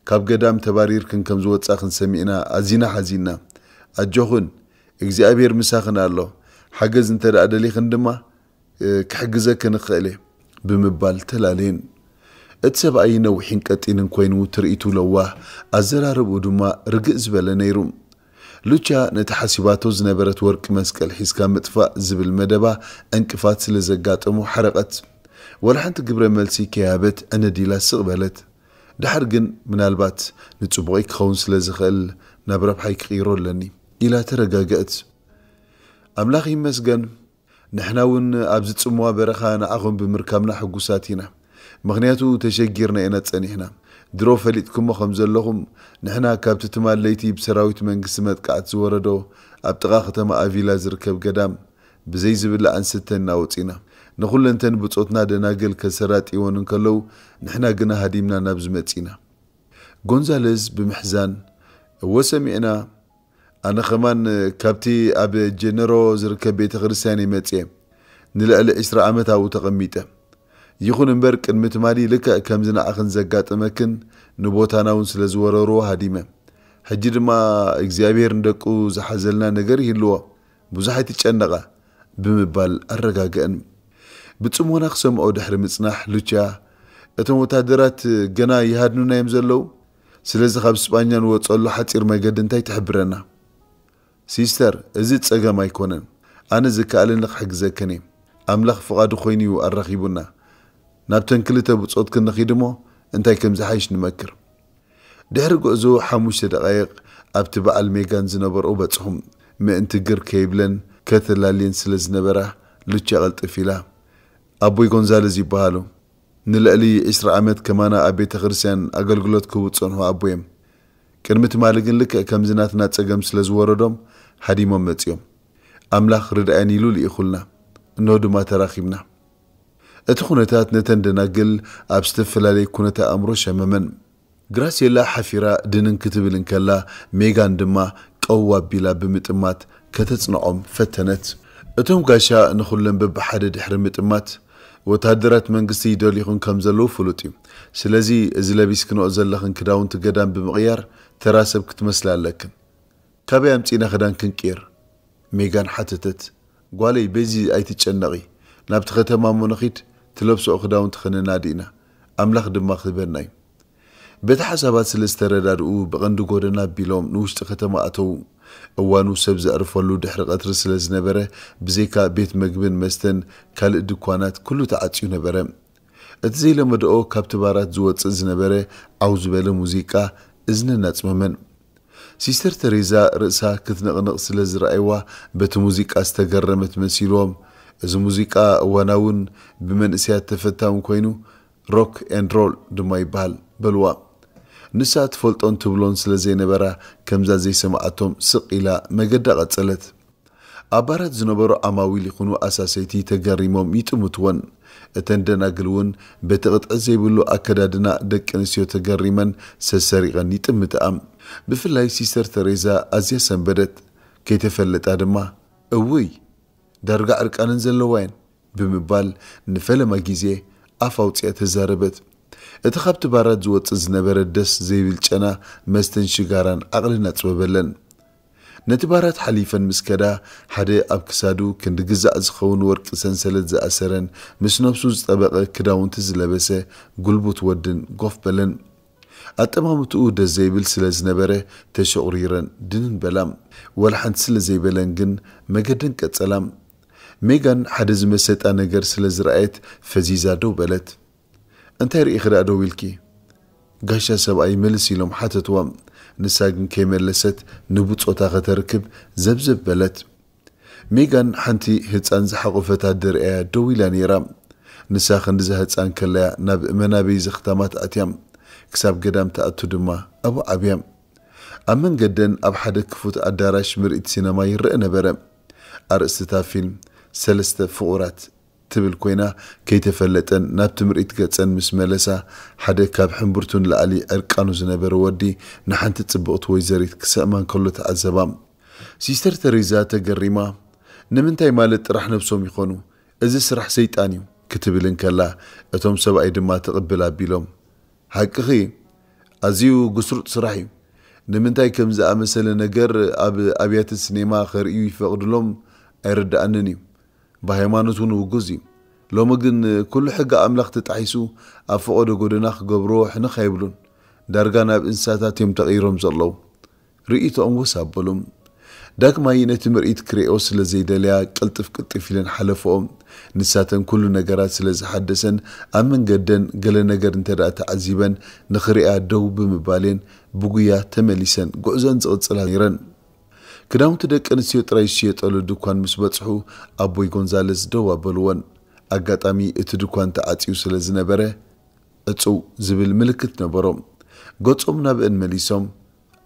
ካብ ገዳም ተባሪርክን ከም ዝወጻኽን ሰሚዕና ኣዚና ሓዚንና። ኣጆኽን፣ እግዚኣብሔር ምሳኽን ኣሎ። ሓገዝ እንተ ደኣ ደሊኽን ድማ፣ እ፣ ክሕግዘክን እኽእል እየ" ብምባል ተላለየን። እቲ ሰብኣይ ነዊሕን ቀጢንን ኮይኑ፣ ትርኢቱ ለዋህ፣ ኣዘራርብኡ ድማ ርግእ ዝበለ ነይሩ። ሉቻ ነቲ ሓሲባቶ ዝነበረት ወርቂ መስቀል ሒዝካ ምጥፋእ ዝብል መደባ ዕንቅፋት ስለ ዘጋጠሞ ሓረቐት። ወላ ሓንቲ ግብረ መልሲ ከይሃበት ዕንድ ኢላ ስቕ በለት። ደሓር ግን ምናልባት ንጽቡቐይ ክኸውን ስለ ዝኽእል ናብ ረብሓይ ክቕይሮ ኣለኒ ኢላ ተረጋግአት። ኣምላኽ ይመስገን፣ ንሕና እውን ኣብዚ ጽምዋ በረኻ ንዓኹም ብምርካብና ሕጉሳት ኢና። ምኽንያቱ ተሸጊርና ኢና ጸኒሕና። ድሮ ፈሊጥኩሞ ከም ዘለኹም፣ ንሕና ካብቲ ትማል ለይቲ ብሰራዊት መንግስቲ መጥቃዕቲ ዝወረዶ ኣብ ጥቓ ከተማ ኣቪላ ዝርከብ ገዳም ብዘይ ዝብላዕን ስተን እናወጺና፣ ንኹለንተን ብጾትና ደናግል ከሰራጥይወን እንከለዉ፣ ንሕና ግና ሃዲምና ናብዚ መጺና። ጎንዛለዝ ብምሕዛን፣ "እወ ሰሚዕና፣ ኣነ ኸማን ካብቲ ኣብ ጀነሮ ዝርከብ ቤተ ክርስቲያን እየ መጽየ። ንልዕሊ ዕስራ ዓመት ኣብኡ ተቐሚጠ። ይኹን እምበር ቅድሚ ትማሊ ልክዕ ከምዚ ንዓኽን ዘጋጠመክን ንቦታና እውን ስለ ዝወረርዎ ሃዲመ። ሕጂ ድማ እግዚኣብሔር ንደቁ ዝሓዘልና ነገር ይህልዎ። ብዙሕ ኣይትጨነቓ" ብምባል ኣረጋግአን። ብጽሞና ክሰምዖ ድሕሪ ምጽናሕ ሉቻ፣ "እቶም ወታደራት ገና ይሃድኑና እዮም ዘለዉ? ስለዚ ካብ ስጳኛ ንወጸሉ ሓጺር መገዲ እንታይ ትሕብረና?" "ሲስተር፣ እዚ ጸገም ኣይኮነን። ኣነ ዝከኣለኒ ክሕግዘክን እየ። ኣምላኽ ፍቓዱ ኮይኑ እዩ ኣራኺቡና። ናብተን ክልተ ብጾትክን ንኺድ እሞ እንታይ ከም ዝሓይሽ ንመክር።" ድሕሪ ጉዕዞ ሓሙሽተ ደቓይቕ ኣብቲ በዓል ሜጋን ዝነበርኦ በጽሑ። ምእንቲ ግር ከይብለን ከተላልየን ስለ ዝነበራ ሉቻ ቅልጥፍ ኢላ፣ "ኣቦይ ጎንዛለዝ ይበሃሉ። ንልዕሊ ዕስራ ዓመት ከማና ኣብ ቤተ ክርስቲያን ኣገልግሎት ክህቡ ዝጸንሑ ኣቦ እዮም። ቅድሚ ትማሊ ግን ልክዕ ከምዚ ናትና ጸገም ስለ ዝወረዶም ሃዲሞም መጺኦም። ኣምላኽ ርድኣን ኢሉ ልኢኹልና። እንሆ ድማ ተራኺብና።" እቲ ኩነታት ነተን ደናግል ኣብ ዝተፈላለየ ኩነተ ኣእምሮ ሸመመን። ግራሴላ ሓፊራ ድንን ክትብል እንከላ፣ ሜጋን ድማ ቀው ኣቢላ ብምጥማት ከተጽንዖም ፈተነት። እቶም ጋሻ ንኹለን በብሓደ ድሕሪ ምጥማት፣ "ወተሃደራት መንግስቲ ይደልዩኽን ከም ዘለዉ ፍሉጥ እዩ። ስለዚ እዚ ለቢስክንኦ ዘለኽን ክዳውንቲ ገዳም ብምቕያር ተራ ሰብ ክትመስላ ኣለክን። ካበይ ኣምጺእና ክዳን ክንቅይር?" ሜጋን ሓተተት። "ጓለይ፣ በዚ ኣይትጨነቒ። ናብቲ ከተማ እሞ ንኺድ፣ ትለብስኦ ክዳውንቲ ከነናዲ ኢና። ኣምላኽ ድማ ክህበና እዩ።" በቲ ሓሳባት ስለ ዝተረዳድኡ፣ ብቐንዲ ጎደና ኣቢሎም ንውሽጢ ከተማ ኣተዉ። እዋኑ ሰብ ዘዕርፈሉ ድሕሪ ቀትሪ ስለ ዝነበረ፣ ብዘይካ ቤት መግብን መስተን ካልእ ድኳናት ኩሉ ተዓጽዩ ነበረ። እቲ ዘይለመድኦ ካብቲ ባራት ዝወጽእ ዝነበረ ዓው ዝበለ ሙዚቃ እዝነን ኣጽመመን። ሲስተር ተሬዛ ርእሳ ክትንቕንቕ ስለ ዝረኣይዋ፣ በቲ ሙዚቃ ዝተገረመት መሲልዎም፣ "እዚ ሙዚቃ እዋናውን ብመንእሰያት ተፈታውን ኮይኑ፣ ሮክ ኤንድ ሮል ድማ ይበሃል" በልዋ። ንሳ ትፈልጦን ትብሎን ስለ ዘይነበራ፣ ከምዛ ዘይሰምዓቶም ስቕ ኢላ መገዳ ቀጸለት። ኣብ ባራት ዝነበሩ ዓማዊል ይኹኑ ኣሳሰይቲ ተገሪሞም ይጥምትወን። እተን ደናግል እውን በቲ ቅጥዒ ዘይብሉ ኣከዳድና ደቂ ኣንስትዮ ተገሪመን ሰሰሪቐን ይጥምትኣ። ብፍላይ ሲስተር ተሬዛ ኣዝያ ሰንበደት። ከይተፈለጣ ድማ፣ "እውይ፣ ዳርጋ ዕርቃነን ዘለዋ እየን" ብምባል ንፈለማ ግዜ ኣፍ ኣውጺኣ ተዛረበት። እቲ ካብቲ ባራት ዝወጽእ ዝነበረ ደስ ዘይብል ጨና መስተን ሽጋራን ዓቕለን ኣጽበበለን። ነቲ ባራት ሓሊፈን ምስ ከዳ፣ ሓደ ኣብ ክሳዱ ክንዲ ግዛዕ ዝኸውን ወርቂ ሰንሰለት ዝኣሰረን ምስ ነብሱ ዝጠበቐ ክዳውንቲ ዝለበሰ ጉልቡት ወድን ኮፍ በለን። ኣጠማምትኡ ደስ ዘይብል ስለ ዝነበረ ተሸቑሪረን ድንን በላ። ወላ ሓንቲ ስለ ዘይበለን ግን መገደን ቀጸላ። ሜጋን ሓደ ዝመሰጣ ነገር ስለ ዝረኣየት ፈዚዛ ደው በለት። "እንታይ ርኢኺ ደኣ ደው ኢልኪ?" ጋሻ ሰብኣይ መልስ ኢሎም ሓተትዋ። ንሳ ግን ከይመለሰት ንብጾታ ከተርክብ ዘብዘብ በለት። ሜጋን ሓንቲ ህጻን ዝሓቖፈት ኣደ ርእያ ደው ኢላ ነይራ። ንሳ ክንድዛ ህጻን ከላያ ናብ መናበይ ዘኽታማት ኣትያ፣ ክሳብ ገዳም ትኣቱ ድማ ኣብኡ ዓብያ። ኣብ መንገደን ኣብ ሓደ ክፉት ኣዳራሽ ምርኢት ሲነማ ይረአ ነበረ። ኣርእስቲ እታ ፊልም ሰለስተ ፍቑራት ትብል ኮይና፣ ከይተፈለጠን ናብቲ ምርኢት ገጸን ምስ መለሳ፣ ሓደ ካብ ሕምብርቱ ንላዕሊ ዕርቃኑ ዝነበረ ወዲ ንሓንቲ ጽብቕቲ ወይዘሪት ክስዕማ እንከሎ ተዓዘባ። ሲስተር ተሬዛ ተገሪማ፣ "ንምንታይ ማለት ጥራሕ ነብሶም ይኾኑ? እዚ ስራሕ ሰይጣን እዩ" ክትብል እንከላ፣ እቶም ሰብኣይ ድማ ትቕብል ኣቢሎም፣ "ሓቅኺ፣ ኣዝዩ ግስሩጥ ስራሕ እዩ። ንምንታይ ከም ዝኣመሰለ ነገር ኣብ ኣብያተ ሲኔማ ከርእዩ ይፈቕድሎም ኣይርድኣንን እዩ። ብሃይማኖት እውን ውጉዝ እዩ። ሎሚ ግን ኩሉ ሕጊ ኣምላኽ ተጣሒሱ ኣብ ፈቐዶ ጎደና ክገብርዎ ሕንኽ ኣይብሉን። ዳርጋ ናብ እንስሳታት እዮም ተቐይሮም ዘለዉ።" ርእይቶኦም ወስ ኣበሉ። ዳግማይ ነቲ ምርኢት ክርእዮ ስለ ዘይደለያ ቅልጥፍ ቅልጥፍ ኢለን ሓለፈኦ። ንሳተን ኩሉ ነገራት ስለ ዝሓደሰን ኣብ መንገደን ገለ ነገር እንተ ደኣ ተዓዚበን ንኽርእያ ደው ብምባሌን ብጉያ ተመሊሰን ጉዕዘን ዝቕጽላ ነይረን። ክዳውንቲ ደቂ ኣንስትዮ ጥራይ ዝሽየጠሉ ድኳን ምስ በጽሑ ኣቦይ ጎንዛለስ ደው ኣበልወን። ኣጋጣሚ እቲ ድኳን ተዓጽዩ ስለ ዝነበረ ዕጽው ዝብል ምልክት ነበሮ። ገጾም ናብአን መሊሶም፣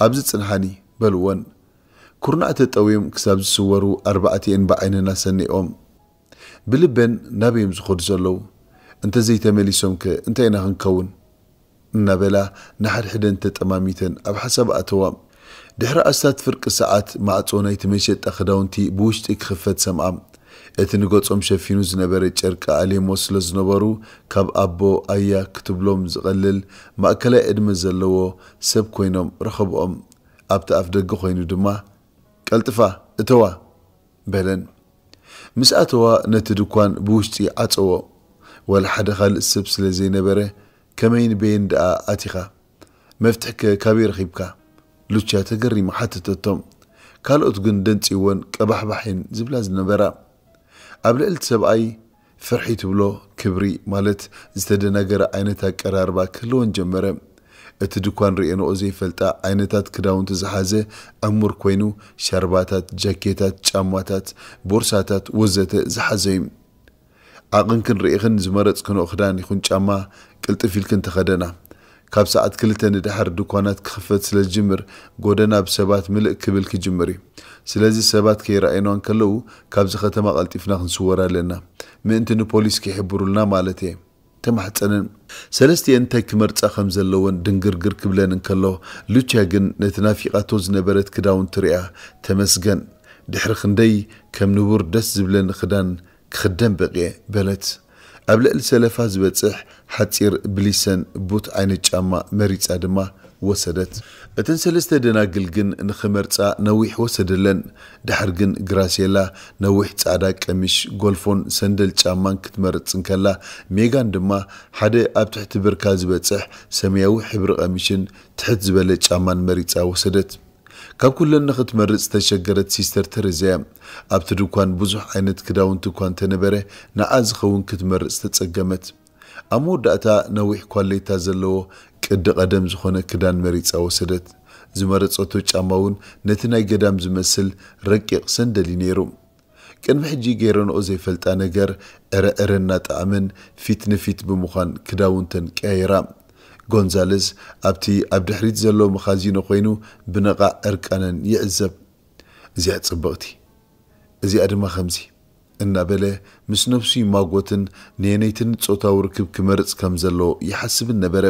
"ኣብዚ ጽንሓኒ" በልወን። ኩርናዕ ተጠውዮም ክሳብ ዝስወሩ ኣርባዕቲኤን ብዓይነን ኣሰኒቖም። ብልበን ናበዮም ዝኸዱ ዘለዉ? እንተዘይተመሊሶም ከ እንታይ ኢና ክንከውን? እናበላ ንሓድሕደን ተጠማሚተን ኣብ ሓሳብ ኣተዋ። ድሕሪ ኣስታት ፍርቂ ሰዓት ማዕጾ ናይቲ መሸጣ ክዳውንቲ ብውሽጢ ክኽፈት ሰምዓ። እቲ ንገጾም ሸፊኑ ዝነበረ ጨርቂ ኣልየሞ ስለ ዝነበሩ፣ ካብ ኣቦ ኣያ ክትብሎም ዝቐልል ማእከላይ ዕድመ ዘለዎ ሰብ ኮይኖም ረኸብኦም። ኣብቲ ኣፍ ደገ ኮይኑ ድማ፣ "ቀልጥፋ እተዋ" በለን። ምስ ኣተዋ ነቲ ድኳን ብውሽጢ ዓጸዎ። ወላ ሓደ ካልእ ሰብ ስለ ዘይነበረ፣ "ከመይን በየን ደኣ ኣቲኻ? መፍትሕከ ካበይ ረኺብካ?" ሉቻ ተገሪማ ሓተተቶም። ካልኦት ግን ደንጺወን ቀባሕባሕ እየን ዝብላ ዝነበራ። ኣብ ልዕሊ እቲ ሰብኣይ ፍርሒ ትብሎ ክብሪ ማለት ዝተደናገረ ዓይነት ኣቀራርባ ክህልወን ጀመረ። እቲ ድኳን ርእየንኦ ዘይፈልጣ ዓይነታት ክዳውንቲ ዝሓዘ ዕሙር ኮይኑ፣ ሻርባታት፣ ጃኬታት፣ ጫማታት፣ ቦርሳታት ወዘተ ዝሓዘ እዩ። ዓቕንክን ርኢኽን ዝመረጽክንኦ ክዳን ይኹን ጫማ ቅልጥፍ ኢልክን ተኸደና። ካብ ሰዓት ክልተ ንደሓር ድኳናት ክኽፈት ስለ ዝጅምር፣ ጎደና ብሰባት ምልእ ክብል ክጅምር እዩ። ስለዚ ሰባት ከይረኣዩና እንከለዉ ካብዚ ከተማ ቀልጢፍና ክንስወር ኣለና። ምእንቲ ንፖሊስ ከይሕብሩልና ማለት እየ። ተማሕጸነን። ሰለስቲኤን እንታይ ክመርጻ ከም ዘለወን ድንግርግር ክብለን እንከሎ፣ ሉቻ ግን ነቲ ናፊቓቶ ዝነበረት ክዳውንቲ ሪኣ፣ "ተመስገን፣ ድሕሪ ክንደይ ከም ንቡር ደስ ዝብለኒ ክዳን ክኽደን በቂየ" በለት። ኣብ ልዕሊ ሰለፋ ዝበጽሕ ሓጺር ብሊሰን ቡት ዓይነት ጫማ መሪጻ ድማ ወሰደት። እተን ሰለስተ ደናግል ግን ንኽመርጻ ነዊሕ ወሰደለን። ድሓር ግን ግራሴላ ነዊሕ ጻዕዳ ቀሚሽ፣ ጎልፎን ሰንደል ጫማን ክትመርጽ እንከላ፣ ሜጋን ድማ ሓደ ኣብ ትሕቲ ብርካ ዝበጽሕ ሰማያዊ ሕብሪ ቀሚሽን ትሕት ዝበለ ጫማን መሪጻ ወሰደት። ካብ ኩለን ንኽትመርጽ ዝተሸገረት ሲስተር ተረዛ እያ። ኣብቲ ድኳን ብዙሕ ዓይነት ክዳውንቲ እኳ እንተነበረ፣ ንዓ ዝኸውን ክትመርጽ ተጸገመት። ኣብ መወዳእታ ነዊሕ ኳሌታ ዘለዎ ቅዲ ቀደም ዝኾነ ክዳን መሪጻ ወሰደት። ዝመረጸቶ ጫማ እውን ነቲ ናይ ገዳም ዝመስል ረቂቕ ሰንደል እዩ ነይሩ። ቅድሚ ሕጂ ገይረንኦ ዘይፈልጣ ነገር ዕረ-ዕረ እናጠዓመን ፊት ንፊት ብምዃን ክዳውንተን ቀያይራ። ጎንዛለዝ ኣብቲ ኣብ ድሕሪት ዘሎ መኻዚኖ ኮይኑ ብነቓዕ ዕርቃነን ይዕዘብ። "እዚኣ ጽብቕቲ፣ እዚኣ ድማ ከምዚ" እናበለ ምስ ነብሱ ይማጎትን ነየነይትን ጾታዊ ርክብ ክመርጽ ከም ዘሎ ይሓስብን ነበረ።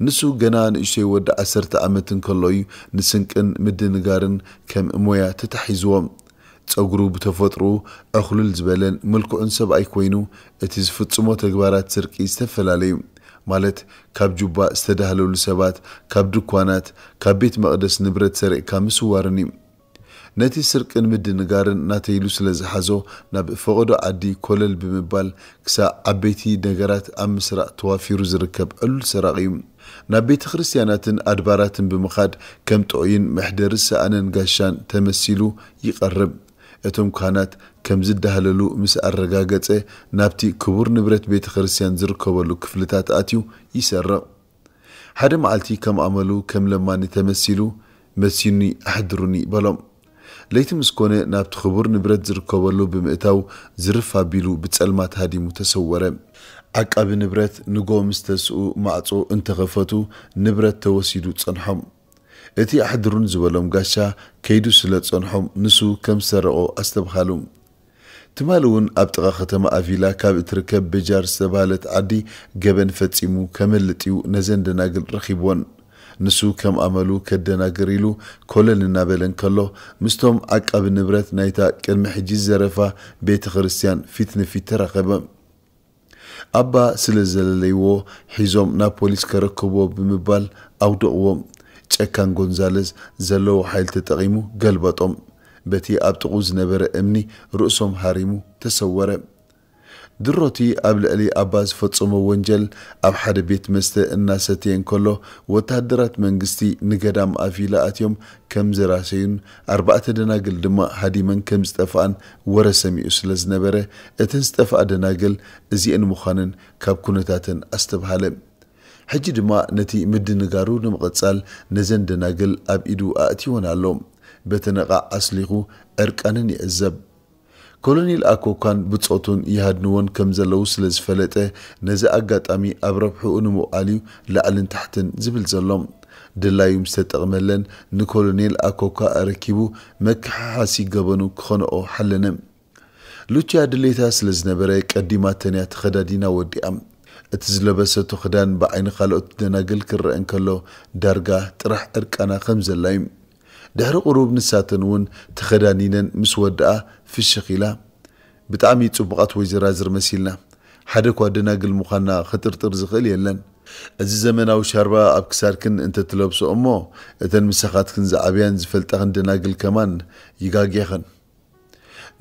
ንሱ ገና ንእሽቶይ ወዲ ዓሰርተ ዓመት እንከሎ እዩ ንስንቅን ምድንጋርን ከም ሞያ ተታሒዝዎ። ጸጉሩ ብተፈጥሮኡ ዕኹልል ዝበለን ምልኩዕን ሰብኣይ ኮይኑ፣ እቲ ዝፍጽሞ ተግባራት ስርቂ ዝተፈላለዩ፣ ማለት ካብ ጁባ ዝተዳህለሉ ሰባት፣ ካብ ድኳናት፣ ካብ ቤት መቕደስ ንብረት ሰሪቕካ ምስዋርን እዩ። ነቲ ስርቅን ምድንጋርን ናተይ ኢሉ ስለ ዝሓዞ፣ ናብ ፈቐዶ ዓዲ ኮለል ብምባል ክሳዕ ዓበይቲ ነገራት ኣብ ምስራቕ ተዋፊሩ ዝርከብ ዕሉል ሰራቒ እዩ። ናብ ቤተ ክርስቲያናትን ኣድባራትን ብምኻድ ከም ጥዑይን መሕደሪ ሰኣንን ጋሻን ተመሲሉ ይቐርብ። እቶም ካህናት ከም ዝዳህለሉ ምስ ኣረጋገጸ፣ ናብቲ ክቡር ንብረት ቤተ ክርስቲያን ዝርከበሉ ክፍልታት ኣትዩ ይሰርቕ። ሓደ መዓልቲ ከም ኣመሉ ከም ለማኒ ተመሲሉ፣ "መሲኒ ኣሕድሩኒ" በሎም። ለይቲ ምስ ኮነ ናብቲ ክቡር ንብረት ዝርከበሉ ብምእታው ዝርፍ ኣቢሉ ብጸልማት ሃዲሙ ተሰወረ። ዓቃቢ ንብረት ንጎ ምስ ተስኡ ማዕጾ እንተኸፈቱ ንብረት ተወሲዱ ጸንሖም። እቲ ኣሕድሩን ዝበሎም ጋሻ ከይዱ ስለ ጸንሖም ንሱ ከም ዝሰረቖ ኣስተብሃሉ። ትማሊ እውን ኣብ ጥቓ ከተማ ኣቪላ ካብ እትርከብ በጃር ዝተባህለት ዓዲ ገበን ፈጺሙ ከመልጥ እዩ ነዘን ደናግል ረኺብወን። ንሱ ከም ኣመሉ ከደናግር ኢሉ ኮለል እናበለ እንከሎ፣ ምስቶም ዓቃቢ ንብረት ናይታ ቅድሚ ሕጂ ዝዘረፋ ቤተ ክርስቲያን ፊት ንፊት ተራኸበ። ኣባ ስለ ዘለለይዎ ሒዞም ናብ ፖሊስ ከረክብዎ ብምባል ኣውደቕዎም። ጨካን ጎንዛለዝ ዘለዎ ሓይሊ ተጠቒሙ ገልበጦም። በቲ ኣብ ጥቕኡ ዝነበረ እምኒ ርእሶም ሃሪሙ ተሰወረ። ድሮቲ ኣብ ልዕሊ ኣባ ዝፈጸሞ ወንጀል፣ ኣብ ሓደ ቤት መስተ እናሰተየ እንከሎ፣ ወተሃደራት መንግስቲ ንገዳም ኣቪላ ኣትዮም ከም ዝራሰዩን ኣርባዕተ ደናግል ድማ ሃዲመን ከም ዝጠፍኣን ወረ ሰሚዑ ስለ ዝነበረ፣ እተን ዝጠፍኣ ደናግል እዚኤን ምዃነን ካብ ኩነታተን ኣስተብሃለ። ሕጂ ድማ ነቲ ምድንጋሩ ንምቕጻል ነዘን ደናግል ኣብ ኢዱ ኣእትይወን ኣሎ። በቲ ነቓዕ ኣስሊኹ ዕርቃነን ይዕዘብ። ኮሎኔል ኣኮካን ብጾቱን ይሃድንወን ከም ዘለዉ ስለ ዝፈለጠ፣ ነዚ ኣጋጣሚ ኣብ ረብሕኡ ንምውዓል እዩ ላዕልን ታሕትን ዝብል ዘሎ። ድላዩ ምስ ተጠቕመለን፣ ንኮሎኔል ኣኮካ ኣረኪቡ መከሓሓሲ ገበኑ ክኸንኦ ሓለነ። ሉቺያ ድሌታ ስለ ዝነበረ፣ ቀዲማተን እያ ተኸዳዲና ወዲኣ። እቲ ዝለበሰቶ ክዳን ብዓይኒ ካልኦት ደናግል ክረአ እንከሎ፣ ዳርጋ ጥራሕ ዕርቃና ከም ዘላ እዩ። ድሕሪ ቁሩብ ንሳተን እውን ተኸዳኒነን ምስ ወድኣ ፍሽኽ ኢላ፣ "ብጣዕሚ ጽቡቓት ወይዘራዝር መሲልና። ሓደ እኳ ደናግል ምዃንና ክጥርጥር ዝኽእል የለን። እዚ ዘመናዊ ሻርባ ኣብ ክሳድክን እንተትለብሶ እሞ፣ እተን ምሳኻትክን ዝዓብያን ዝፈልጣኽን ደናግል ከማን ይጋግያኽን።"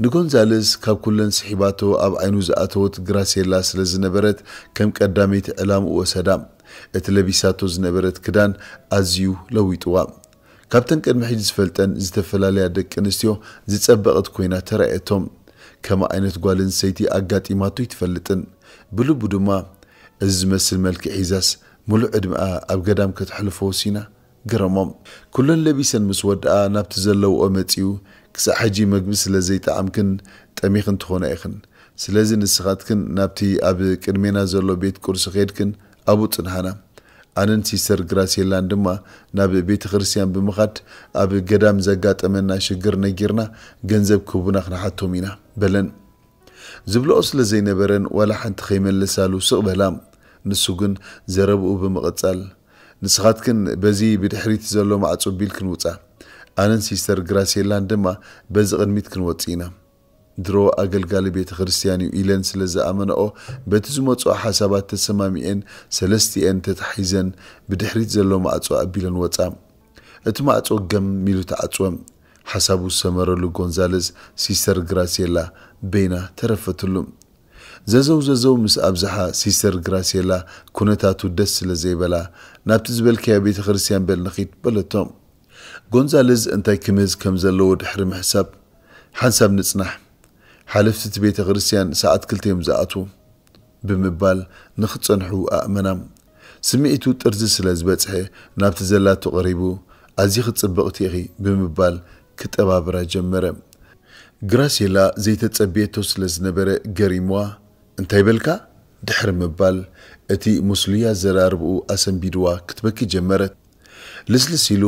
ንጎንዛለስ ካብ ኩለን ስሒባቶ ኣብ ዓይኑ ዝኣተወት ግራሴላ ስለ ዝነበረት፣ ከም ቀዳመይቲ ዕላምኡ ወሰዳ። እቲ ለቢሳቶ ዝነበረት ክዳን ኣዝዩ ለዊጥዋ። ካብተን ቅድሚ ሕጂ ዝፈልጠን ዝተፈላለያ ደቂ ኣንስትዮ ዝጸበቐት ኮይና ተራእየቶም። ከምኣ ዓይነት ጓል ኣንስተይቲ ኣጋጢማቶ ኣይትፈልጥን። ብልቡ ድማ፣ "እዚ ዝመስል መልክዕ ሒዛስ ምሉእ ዕድመኣ ኣብ ገዳም ከተሕልፎ ወሲና?" ገረሞም። ኩለን ለቢሰን ምስ ወድኣ ናብቲ ዘለውኦ መጺኡ፣ "ክሳዕ ሕጂ መግቢ ስለ ዘይጠዓምክን ጠሚኽን ትኾና ኢኽን። ስለዚ ንስኻትክን ናብቲ ኣብ ቅድሜና ዘሎ ቤት ቁርሲ ኬድክን ኣብኡ ጽንሓና። ኣነን ሲስተር ግራሴላን ድማ ናብ ቤተ ክርስቲያን ብምኻድ ኣብ ገዳም ዘጋጠመና ሽግር ነጊርና ገንዘብ ክህቡና ክንሓቶም ኢና" በለን። ዝብልኦ ስለ ዘይነበረን ዋላ ሓንቲ ከይመለሳሉ ስቕ በላ። ንሱ ግን ዘረብኡ ብምቕጻል፣ "ንስኻትክን በዚ ብድሕሪት ዘሎ ማዕጾ ቢልክን ውጻ። ኣነን ሲስተር ግራሴላን ድማ በዚ ቅድሚት ክንወጽእ ኢና። ድሮ ኣገልጋሊ ቤተ ክርስቲያን እዩ" ኢለን ስለ ዝኣመንኦ፣ በቲ ዝመጽኦ ሓሳባት ተሰማሚኤን ሰለስቲኤን ተታሒዘን ብድሕሪት ዘሎ ማዕጾ ኣቢለን ወጻ። እቲ ማዕጾ ገም ኢሉ ተዓጽወ። ሓሳቡ ዝሰመረሉ ጎንዛለዝ ሲስተር ግራሲየላ በይና ተረፈትሉ። ዘዘው ዘዘው ምስ ኣብዝሓ፣ ሲስተር ግራሲየላ ኩነታቱ ደስ ስለ ዘይበላ፣ "ናብቲ ዝበልካዮ ቤተ ክርስቲያን በል ንኺድ" በለቶ። ጎንዛለዝ እንታይ ክምህዝ ከም ዘለዎ ድሕሪ ምሕሳብ፣ "ሓንሳብ ንጽናሕ፣ ሓለፍቲ እቲ ቤተ ክርስቲያን ሰዓት ክልተ እዮም ዝኣትዉ" ብምባል ንኽጸንሑ ኣእመና። ስምዒቱ ጥርዚ ስለ ዝበጽሐ፣ ናብቲ ዘላቶ ቀሪቡ፣ "ኣዚኺ ጽብቕቲ ኢኺ" ብምባል ክጠባብራ ጀመረ። ግራሴላ ዘይተጸብየቶ ስለ ዝነበረ ገሪምዋ፣ "እንታይ በልካ?" ድሕሪ ምባል፣ እቲ ሙስሉይ ኣዘራርባኡ ኣሰንቢድዋ ክትበኪ ጀመረት። ልስልስ ኢሉ፣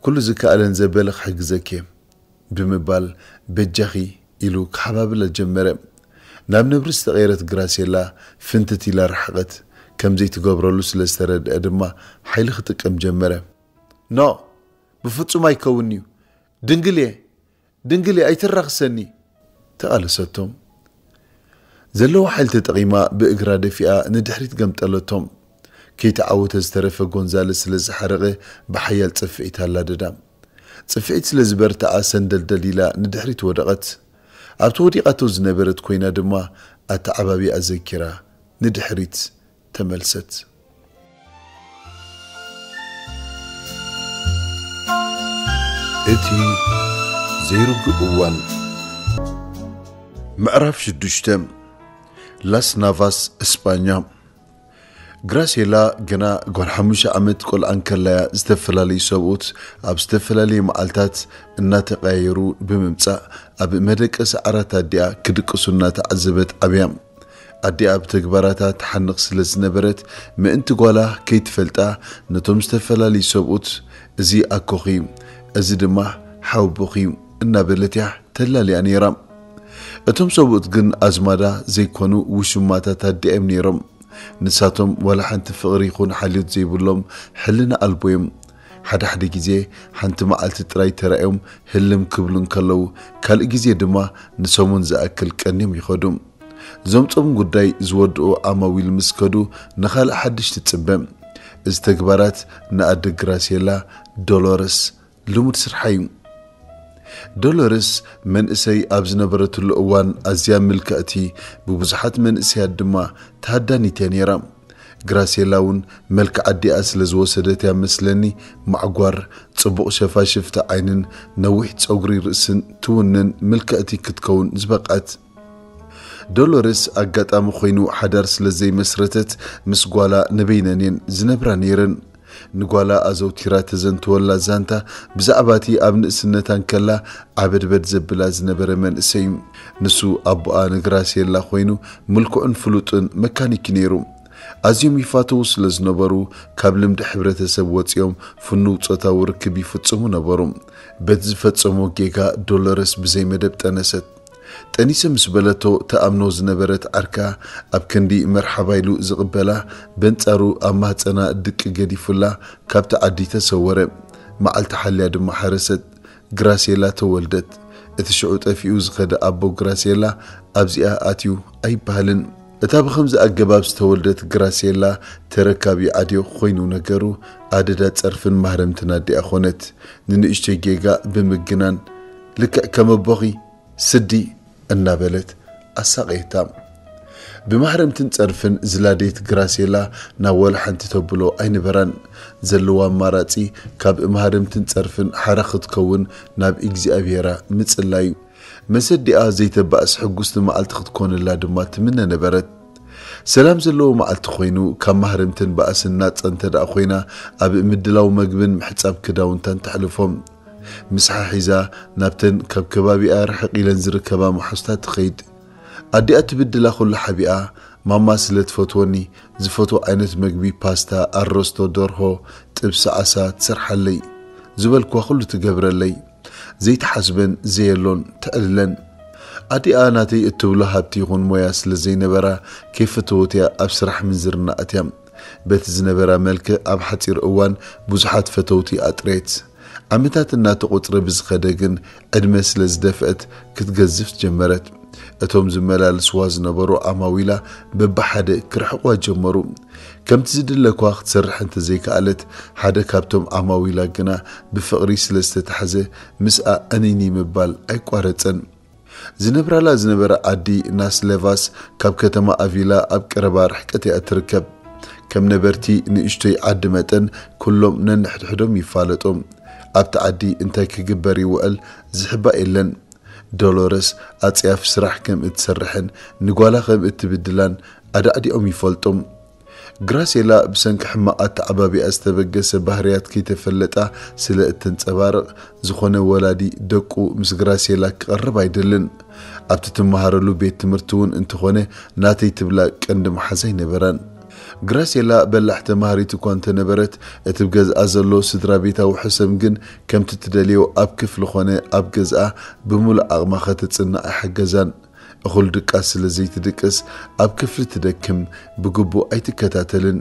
"ኩሉ ዝከኣለን ዘበለ ክሕግዘኪ እየ" ብምባል፣ "በጃኺ" ኢሉ ክሓባብላ ጀመረ። ናብ ነብሪ ዝተቐየረት ግራሴላ ፍንትት ኢላ ረሓቐት። ከም ዘይትገብረሉ ስለ ዝተረድአ ድማ ሓይሊ ክጥቀም ጀመረ። "ኖ፣ ብፍጹም ኣይከውንን'ዩ። ድንግል እየ፣ ድንግል እየ፣ ኣይትራኽሰኒ!" ተቓለሰቶ። ዘለዎ ሓይሊ ተጠቒማ ብእግራ ደፊኣ ንድሕሪት ገምጠለቶ። ከይተዓወተ ዝተረፈ ጎንዛለስ ስለ ዝሓረቐ ብሓያል ጽፍዒት ኣላደዳ። ጽፍዒት ስለ ዝበርትዓ ሰንደልደል ኢላ ንድሕሪት ወደቐት። ኣብቲ ወዲቓቶ ዝነበረት ኮይና ድማ ኣተዓባቢኣ ዘኪራ ንድሕሪት ተመልሰት። እቲ ዘይርጉእ እዋን። ምዕራፍ ሽዱሽተ። ላስ ናቫስ፣ እስጳኛ። ግራሴላ ገና ጓል ሓሙሽተ ዓመት ቆልዓ እንከላያ ዝተፈላለዩ ሰብኡት ኣብ ዝተፈላለየ መዓልታት እናተቐያየሩ ብምምጻእ ኣብ መደቀሲ ዓራት ኣዲኣ ክድቅሱ እናተዓዘበት ዓብያ። ኣዲኣ ብተግባራታ ትሓንቕ ስለ ዝነበረት ምእንቲ ጓላ ከይትፈልጣ ነቶም ዝተፈላለዩ ሰብኡት እዚ ኣኮኺ፣ እዚ ድማ ሓወቦኺ እናበለት እያ ተላልያ ነይራ። እቶም ሰብኡት ግን ኣዝማዳ ዘይኮኑ ውሽማታት ኣዲኣ እዮም ነይሮም። ንሳቶም ዋላ ሓንቲ ፍቕሪ ይኹን ሓልዮት ዘይብሎም ሕልና ኣልቦ እዮም። ሓደ ሓደ ግዜ ሓንቲ መዓልቲ ጥራይ ተራእዮም ህልም ክብሉ እንከለዉ፣ ካልእ ግዜ ድማ ንሰሙን ዝኣክል ቀንዮም ይኸዱ። ዘምጾም ጉዳይ ዝወድኡ ዓማዊል ምስ ከዱ ንኻልእ ሓድሽ ትጽበ። እዚ ተግባራት ንኣደ ግራሴላ ዶሎረስ ልሙድ ስርሓ እዩ። ዶሎረስ መንእሰይ ኣብ ዝነበረትሉ እዋን ኣዝያ ምልክዕቲ፣ ብብዙሓት መንእሰያት ድማ ተሃዳኒት እያ ነይራ። ግራሴላ እውን መልክዕ ኣዲኣ ስለ ዝወሰደት እያ መስለኒ፣ ማዕጓር፣ ጽቡቕ ሸፋሽፍቲ ዓይንን ነዊሕ ጸጉሪ ርእስን ትውንን ምልክዕቲ ክትከውን ዝበቕዐት። ዶሎረስ ኣጋጣሚ ኮይኑ ሓዳር ስለ ዘይመስረተት ምስ ጓላ ንበይነን እየን ዝነብራ ነይረን። ንጓላ ኣዘውቲራ ተዘንትወላ ዛንታ ብዛዕባ እቲ ኣብ ንእስነታ እንከላ ዓበድበድ ዘብላ ዝነበረ መንእሰይ እዩ። ንሱ ኣቦኣ ንግራሴላ ኮይኑ ምልኩዕን ፍሉጥን መካኒክ እዩ ነይሩ። ኣዝዮም ይፋተዉ ስለ ዝነበሩ ካብ ልምዲ ሕብረተሰብ ወጺኦም ፍኑው ጾታዊ ርክብ ይፍጽሙ ነበሩ። በቲ ዝፈጸሞ ጌጋ ዶሎረስ ብዘይ መደብ ጠነሰት። ጠኒሰ ምስ በለቶ ተኣምኖ ዝነበረት ዓርካ ኣብ ክንዲ መርሓባ ኢሉ ዝቕበላ፣ በንጻሩ ኣብ ማህጸና ድቂ ገዲፉላ ካብቲ ዓዲ ተሰወረ። መዓልቲ ሓልያ ድማ ሓረሰት። ግራሴላ ተወልደት። እቲ ሽዑ ጠፊኡ ዝኸደ ኣቦ ግራሴላ ኣብዚኣ ኣትዩ ኣይበሃልን። እታ ብኸምዚ ኣገባብ ዝተወልደት ግራሴላ ተረካቢ ዓድዮ ኮይኑ ነገሩ ኣደዳ ጸርፍን ማህረምትን ኣዲኣ ኾነት። ንንእሽተይ ጌጋ ብምግናን ልክዕ ከም ኣቦኺ ስዲ እናበለት ኣሳቐየታ። ብማህረምትን ጸርፍን ዝላደየት ግራሴላ ናብ ወላ ሓንቲ ተብሎ ኣይነበራን። ዘለዋ ኣማራጺ ካብ ማህረምትን ጸርፍን ሓራ ክትከውን ናብ እግዚኣብሄራ ምጽላዩ። መሰዲኣ ዘይተባእስ ሕጉስቲ መዓልቲ ክትኮነላ ድማ ትምነ ነበረት። ሰላም ዘለዎ መዓልቲ ኮይኑ ካብ ማህረምትን ባእስን ናጻ እንተ ደኣ ኮይና ኣብ ምድላው መግብን ምሕጻብ ክዳውንታን ተሕልፎም። ምስሓ ሒዛ ናብተን ካብ ከባቢኣ ርሕቕ ኢለን ዝርከባ መሓዙታ ትኸይድ። ኣዲኣ ትብድላ ኩሉ ሓቢኣ፣ ማማ ስለ ትፈትወኒ ዝፈትዎ ዓይነት መግቢ ፓስታ፣ ኣሮስቶ ደርሆ፣ ጥብሲ ዓሳ ትሰርሓለይ። ዝበልክዋ ኩሉ ትገብረለይ። ዘይተሓስበን ዘየሎን ተዕልለን። ኣዲኣ ናተይ እትብሎ ሃብቲ ይኹን ሞያ ስለ ዘይነበራ ከይፈተወት እያ ኣብ ስራሕ ምንዝርና ኣትያ። በቲ ዝነበራ መልክዕ ኣብ ሓጺር እዋን ብዙሓት ፈተውቲ ኣጥረየት። ዓመታት እናተቖጽረ ብዝኸደ ግን ዕድመ ስለ ዝደፍአት ክትገዝፍ ጀመረት። እቶም ዝመላለስዋ ዝነበሩ ዓማዊላ በብሓደ ክርሕቕዋ ጀመሩ። ከምቲ ዝድለኳ ክትሰርሕ እንተዘይከኣለት ሓደ ካብቶም ዓማዊላ ግና ብፍቕሪ ስለ ዝተታሕዘ ምስኣ ዕንይንይ ምባል ኣይቋረጸን። ዝነብራላ ዝነበረ ዓዲ ናስሌቫስ ካብ ከተማ ኣቪላ ኣብ ቀረባ ርሕቀት እያ እትርከብ። ከም ነበርቲ ንእሽቶይ ዓዲ መጠን ኩሎም ነንሕድሕዶም ይፋለጡ። ኣብቲ ዓዲ እንታይ ክግበር ይውዕል ዝሕባእ የለን። ዶሎረስ ኣጽያፊ ስራሕ ከም እትሰርሕን ንጓላ ከም እትብድላን ኣዳዕዲኦም ይፈልጡ። ግራሴላ ብሰንኪ ሕማቕ ኣተዓባቢኣ ዝተበገሰ ባህርያት ከይተፈለጣ ስለ እተንጸባርቕ ዝኾነ ወላዲ ደቁ ምስ ግራሴላ ክቐርብ ኣይደልን። ኣብቲ ትመሃረሉ ቤት ትምህርቲ እውን እንተኾነ ናተይ ትብላ ቀንዲ መሓዛ ኣይነበራን። ግራሴላ በላሕ ተማሃሪት እኳ እንተነበረት እቲ ብገዝኣ ዘሎ ስድራ ቤታዊ ሕሰም ግን ከምቲ ትደልዮ ኣብ ክፍሊ ኾነ ኣብ ገዝኣ ብምሉእ ዓቕማ ከተጽንዕ ኣይሓገዛን። እኹል ድቃስ ስለ ዘይትድቅስ ኣብ ክፍሊ ትደክም፣ ብግቡእ ኣይትከታተልን።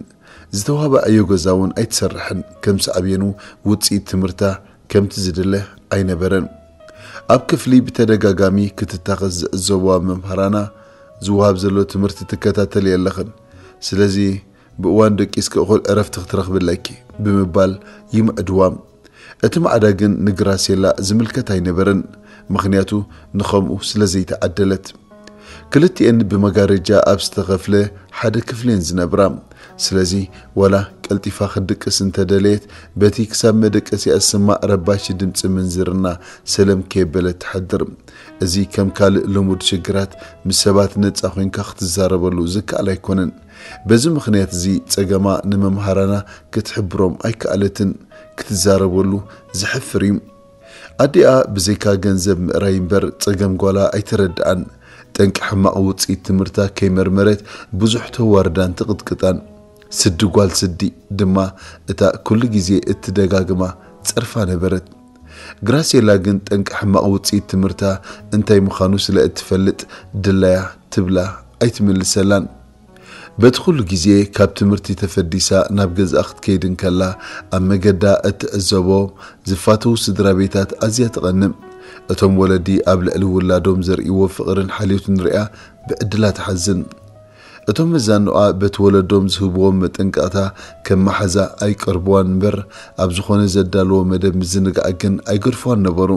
ዝተዋህበ ዕዮ ገዛ እውን ኣይትሰርሕን። ከም ሳዕቤኑ ውጽኢት ትምህርታ ከምቲ ዝድለ ኣይነበረን። ኣብ ክፍሊ ብተደጋጋሚ ክትታኸስ ዝዕዘብዋ መምህራና ዝወሃብ ዘሎ ትምህርቲ ትከታተሊ ኣለኽን። ስለዚ ብእዋን ደቂስኪ እኹል ዕረፍቲ ክትረኽቢ ኣለኪ ብምባል ይምዕድዋ። እቲ ማዕዳ ግን ንግራሴላ ዝምልከት ኣይነበረን፣ ምኽንያቱ ንኸምኡ ስለ ዘይተዓደለት። ክልቲኤን ብመጋረጃ ኣብ ዝተኸፍለ ሓደ ክፍሌን ዝነብራ። ስለዚ ዋላ ቀልጢፋ ክትድቅስ እንተደለየት፣ በቲ ክሳብ መደቀሲኣ ዝስማዕ ረባሺ ድምፂ ምንዝርና ሰለም ከየበለት ትሓድር። እዚ ከም ካልእ ልሙድ ሽግራት ምስ ሰባት ነፃ ኮይንካ ክትዛረበሉ ዝከኣል ኣይኮነን። በዚ ምኽንያት እዚ ጸገማ ንመምሃራና ክትሕብሮም ኣይከኣለትን። ክትዛረበሉ ዘሕፍር እዩ። ኣዲኣ ብዘይካ ገንዘብ ምእራይ እምበር ጸገም ጓላ ኣይተረድኣን። ጠንቂ ሕማቕ ውጽኢት ትምህርታ ከይመርመረት ብዙሕ ተዋርዳን ትቕጥቅጣን። ስዲ ጓል ስዲ ድማ እታ ኩሉ ግዜ እትደጋግማ ጸርፋ ነበረት። ግራሴላ ግን ጠንቂ ሕማቕ ውጽኢት ትምህርታ እንታይ ምዃኑ ስለ እትፈልጥ ድላያ ትብላ ኣይትምልሰላን። በቲ ኩሉ ግዜ ካብ ትምህርቲ ተፈዲሳ ናብ ገዝኣ ክትከይድ እንከላ ኣብ መገዳ እትዕዘቦ ዝፋተዉ ስድራ ቤታት ኣዝያ ትቐንእ። እቶም ወለዲ ኣብ ልዕሊ ውላዶም ዘርእይዎ ፍቕርን ሓልዮትን ሪኣ ብዕድላ ትሓዝን። እቶም መዛኑኣ በቲ ወለዶም ዝህብዎም መጠንቀቕታ ከም መሓዛ ኣይቀርብዋን እምበር ኣብ ዝኾነ ዘዳልዎ መደብ ምዝንጋዕ ግን ኣይገድፍዋን ነበሩ።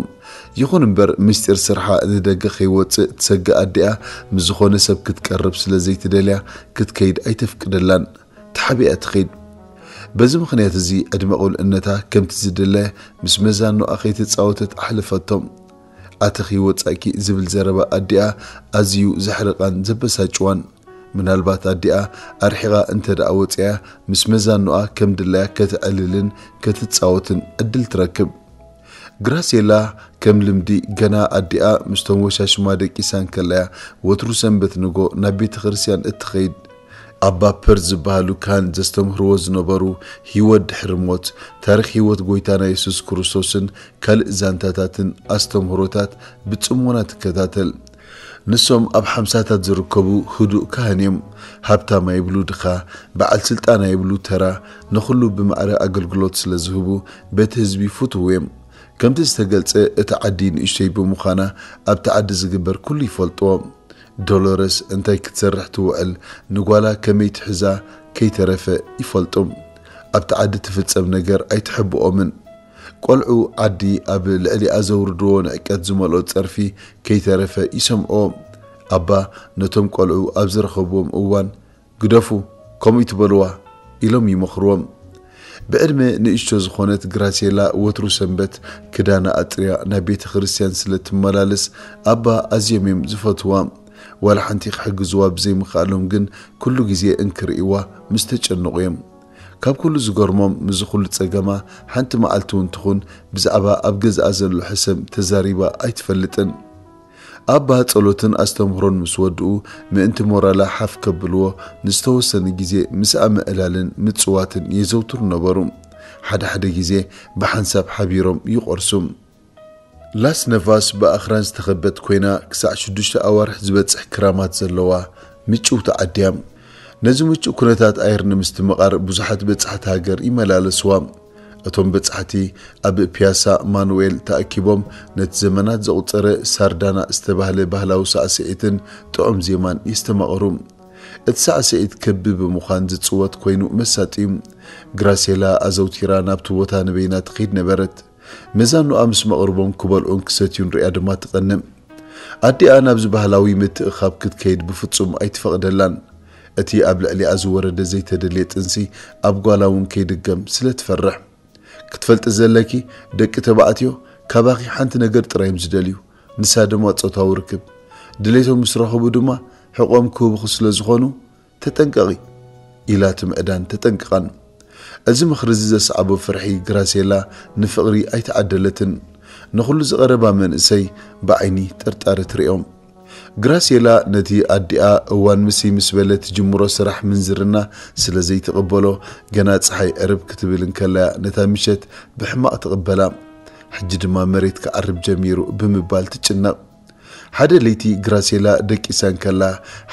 ይኹን እምበር ምስጢር ስርሓ ንደገ ከይወፅእ ትሰግእ ኣዲኣ ምስ ዝኾነ ሰብ ክትቀርብ ስለ ዘይትደልያ ክትከይድ ኣይተፍቅደላን። ተሓቢኣ ትኸይድ። በዚ ምኽንያት እዚ ዕድመ ቁልዕነታ ከምቲ ዝድለ ምስ መዛኑኣ ከይተፃወተት ኣሕለፈቶ። ኣተኺ ወፃእኪ ዝብል ዘረባ ኣዲኣ ኣዝዩ ዘሕርቓን ዘበሳጭዋን። ምናልባት ኣዲኣ ኣርሒቓ እንተ ደኣ ወፂኣ ምስ መዛኑኣ ከም ድላያ ከተዕልልን ክትፃወትን ዕድል ትረክብ። ግራሴላ ከም ልምዲ ገና ኣዲኣ ምስቶም ወሻሽማ ደቂሳ እንከላያ ወትሩ ሰንበት ንጎ ናብ ቤተ ክርስቲያን እትኸይድ። ኣባ ፐርዝ ዝበሃሉ ካህን ዘስተምህርዎ ዝነበሩ ህይወት ድሕሪ ሞት፣ ታሪኽ ህይወት ጎይታና የሱስ ክርስቶስን ካልእ ዛንታታትን ኣስተምህሮታት ብጽሞና ትከታተል። ንሶም ኣብ ሓምሳታት ዝርከቡ ህዱእ ካህን እዮም። ሃብታም ኣይብሉ ድኻ፣ በዓል ስልጣን ኣይብሉ ተራ፣ ንኹሉ ብማዕረ ኣገልግሎት ስለ ዝህቡ በቲ ህዝቢ ፍቱው እዮም። ከምቲ ዝተገልጸ እታ ዓዲ ንእሽቶይ ብምዃና ኣብቲ ዓዲ ዝግበር ኩሉ ይፈልጥዎ። ዶሎረስ እንታይ ክትሰርሕ ትውዕል፣ ንጓላ ከመይ ትሕዛ ከይተረፈ ይፈልጡ። ኣብቲ ዓዲ ትፍጸም ነገር ኣይትሕብኦምን። ቆልዑ ዓዲ ኣብ ልዕሊኣ ዘውርድዎ ንዕቀት ዝመልኦ ጸርፊ ከይተረፈ ይሰምዕዎ። ኣባ ነቶም ቆልዑ ኣብ ዝረኸብዎም እዋን ግደፉ፣ ከምኡ ይትበልዋ ኢሎም ይመኽርዎም። ብዕድመ ንእሽቶ ዝኾነት ግራሴላ ወትሩ ሰንበት ክዳና ኣጥርያ ናብ ቤተ ክርስቲያን ስለ ትመላለስ ኣባ ኣዝዮም እዮም ዝፈትዋ። ዋላ ሓንቲ ክሕግዝዋ ብዘይምኽኣሎም ግን ኩሉ ግዜ እንክርእይዋ ምስ ተጨነቑ እዮም። ካብ ኩሉ ዝገርሞም ምስዚ ኩሉ ጸገማ ሓንቲ መዓልቲ እውን ትኹን ብዛዕባ ኣብ ገዝኣ ዘሎ ሕሰም ተዛሪባ ኣይትፈልጥን። ኣባ ጸሎትን ኣስተምህሮን ምስ ወድኡ ምእንቲ ሞራላ ሓፍ ከብልዎ ንዝተወሰነ ግዜ ምስኣ ምእላልን ምጽዋትን የዘውትሩ ነበሩ። ሓደ ሓደ ግዜ ብሓንሳብ ሓቢሮም ይቖርሱ። ላስ ነቫስ ብኣኽራን ዝተኸበት ኮይና ክሳዕ ሽዱሽተ ኣዋርሕ ዝበጽሕ ክራማት ዘለዋ ምጭውቲ ዓዲ እያ። ነዚ ምቹእ ኩነታት ኣየር ንምስትምቓር ብዙሓት በጻሕቲ ሃገር ይመላለስዋ። እቶም በጻሕቲ ኣብ ፒያሳ ማኑኤል ተኣኪቦም ነቲ ዘመናት ዘቑጸረ ሳርዳና ዝተባህለ ባህላዊ ሳዕስዒትን ጥዑም ዜማን የስተማቕሩ። እቲ ሳዕስዒት ክቢ ብምዃን ዝጽወት ኮይኑ መሳጢ እዩ። ግራሴላ ኣዘውቲራ ናብቲ ቦታ ንበይና ትኸይድ ነበረት። መዛኑኣ ምስ መቕርቦም ክበልዑን ክሰትዩን ሪኣ ድማ ትቐንእ። ኣዲኣ ናብዚ ባህላዊ ምትእኻብ ክትከይድ ብፍጹም ኣይትፈቕደላን። እቲ ኣብ ልዕሊኣ ዝወረደ ዘይተደልየ ጥንሲ ኣብ ጓላ እውን ከይድገም ስለ ትፈርሕ። ክትፈልጢ ዘለኪ፣ ደቂ ተባዕትዮ ካባኺ ሓንቲ ነገር ጥራይ እዮም ዝደልዩ፣ ንሳ ድማ ጾታዊ ርክብ። ድሌቶም ምስ ረኸቡ ድማ ሕቖም ክህቡኺ ስለ ዝኾኑ ተጠንቀቒ ኢላ ትምዕዳን ተጠንቅቓን። እዚ ምኽሪ እዚ ዘስዓቦ ፍርሒ ግራሴላ ንፍቕሪ ኣይተዓደለትን። ንኹሉ ዝቐረባ መንእሰይ ብዓይኒ ጥርጣረ ትርእዮም። ግራሴላ ነቲ ኣዲኣ እዋን ምሲ ምስ በለ ትጅምሮ ስራሕ ምንዝርና ስለ ዘይትቕበሎ፣ ገና ጸሓይ ዕርብ ክትብል እንከላያ ነታ ምሸት ብሕማቕ ትቕበላ። ሕጂ ድማ መሬት ክዓርብ ጀሚሩ ብምባል ትጭነቕ። ሓደ ለይቲ ግራሴላ ደቂሳ እንከላ፣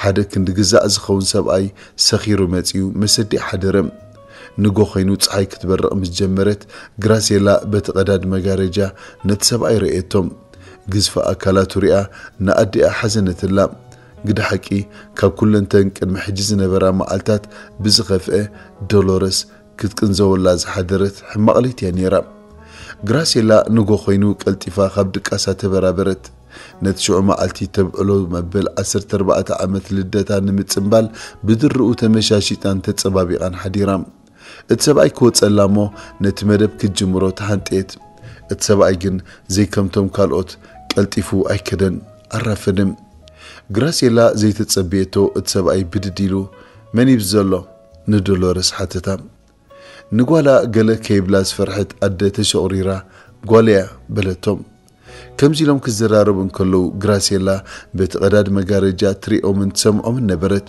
ሓደ ክንዲ ግዛዕ ዝኸውን ሰብኣይ ሰኺሩ መጺኡ መሰዲኣ ሓደረ። ንጎ ኾይኑ ጸሓይ ክትበርቕ ምስ ጀመረት፣ ግራሴላ በቲ ቀዳድ መጋረጃ ነቲ ሰብኣይ ረእየቶ። ግዝፊ ኣካላቱ ሪኣ ንኣዲኣ ሓዘነትላ። ግደ ሓቂ፣ ካብ ኩለንተን ቅድሚ ሕጂ ዝነበራ መዓልታት ብዝኸፍአ፣ ዶሎረስ ክትቅንዘወላ ዝሓደረት ሕማቕ ለይቲ እያ ነይራ። ግራሴላ ንጎ ኮይኑ ቀልጢፋ ካብ ድቃሳ ተበራበረት። ነቲ ሽዑ መዓልቲ ተብዕሎ መበል ዓሰርተ ኣርባዕተ ዓመት ልደታ ንምጽምባል ብድርኡ ተመሻሺጣን ተጸባቢቓን ሓዲራ። እቲ ሰብኣይ ክወጸላ እሞ ነቲ መደብ ክትጅምሮ ተሃንጥየት። እቲ ሰብኣይ ግን ዘይከምቶም ካልኦት ቀልጢፉ ኣይከደን፣ ኣራፈደም። ግራሴላ ዘይተጸብየቶ እቲ ሰብኣይ ብድድ ኢሉ፣ "መን እዩ ዘሎ?" ንዶሎረስ ሓተታ። ንጓላ ገለ ከይብላ ዝፈርሐት ኣደ ተሸቑሪራ፣ "ጓለያ" በለቶም። ከምዚ ኢሎም ክዘራረቡ እንከለዉ ግራሴላ በቲ ቀዳድ መጋረጃ ትሪኦምን ትሰምዖምን ነበረት።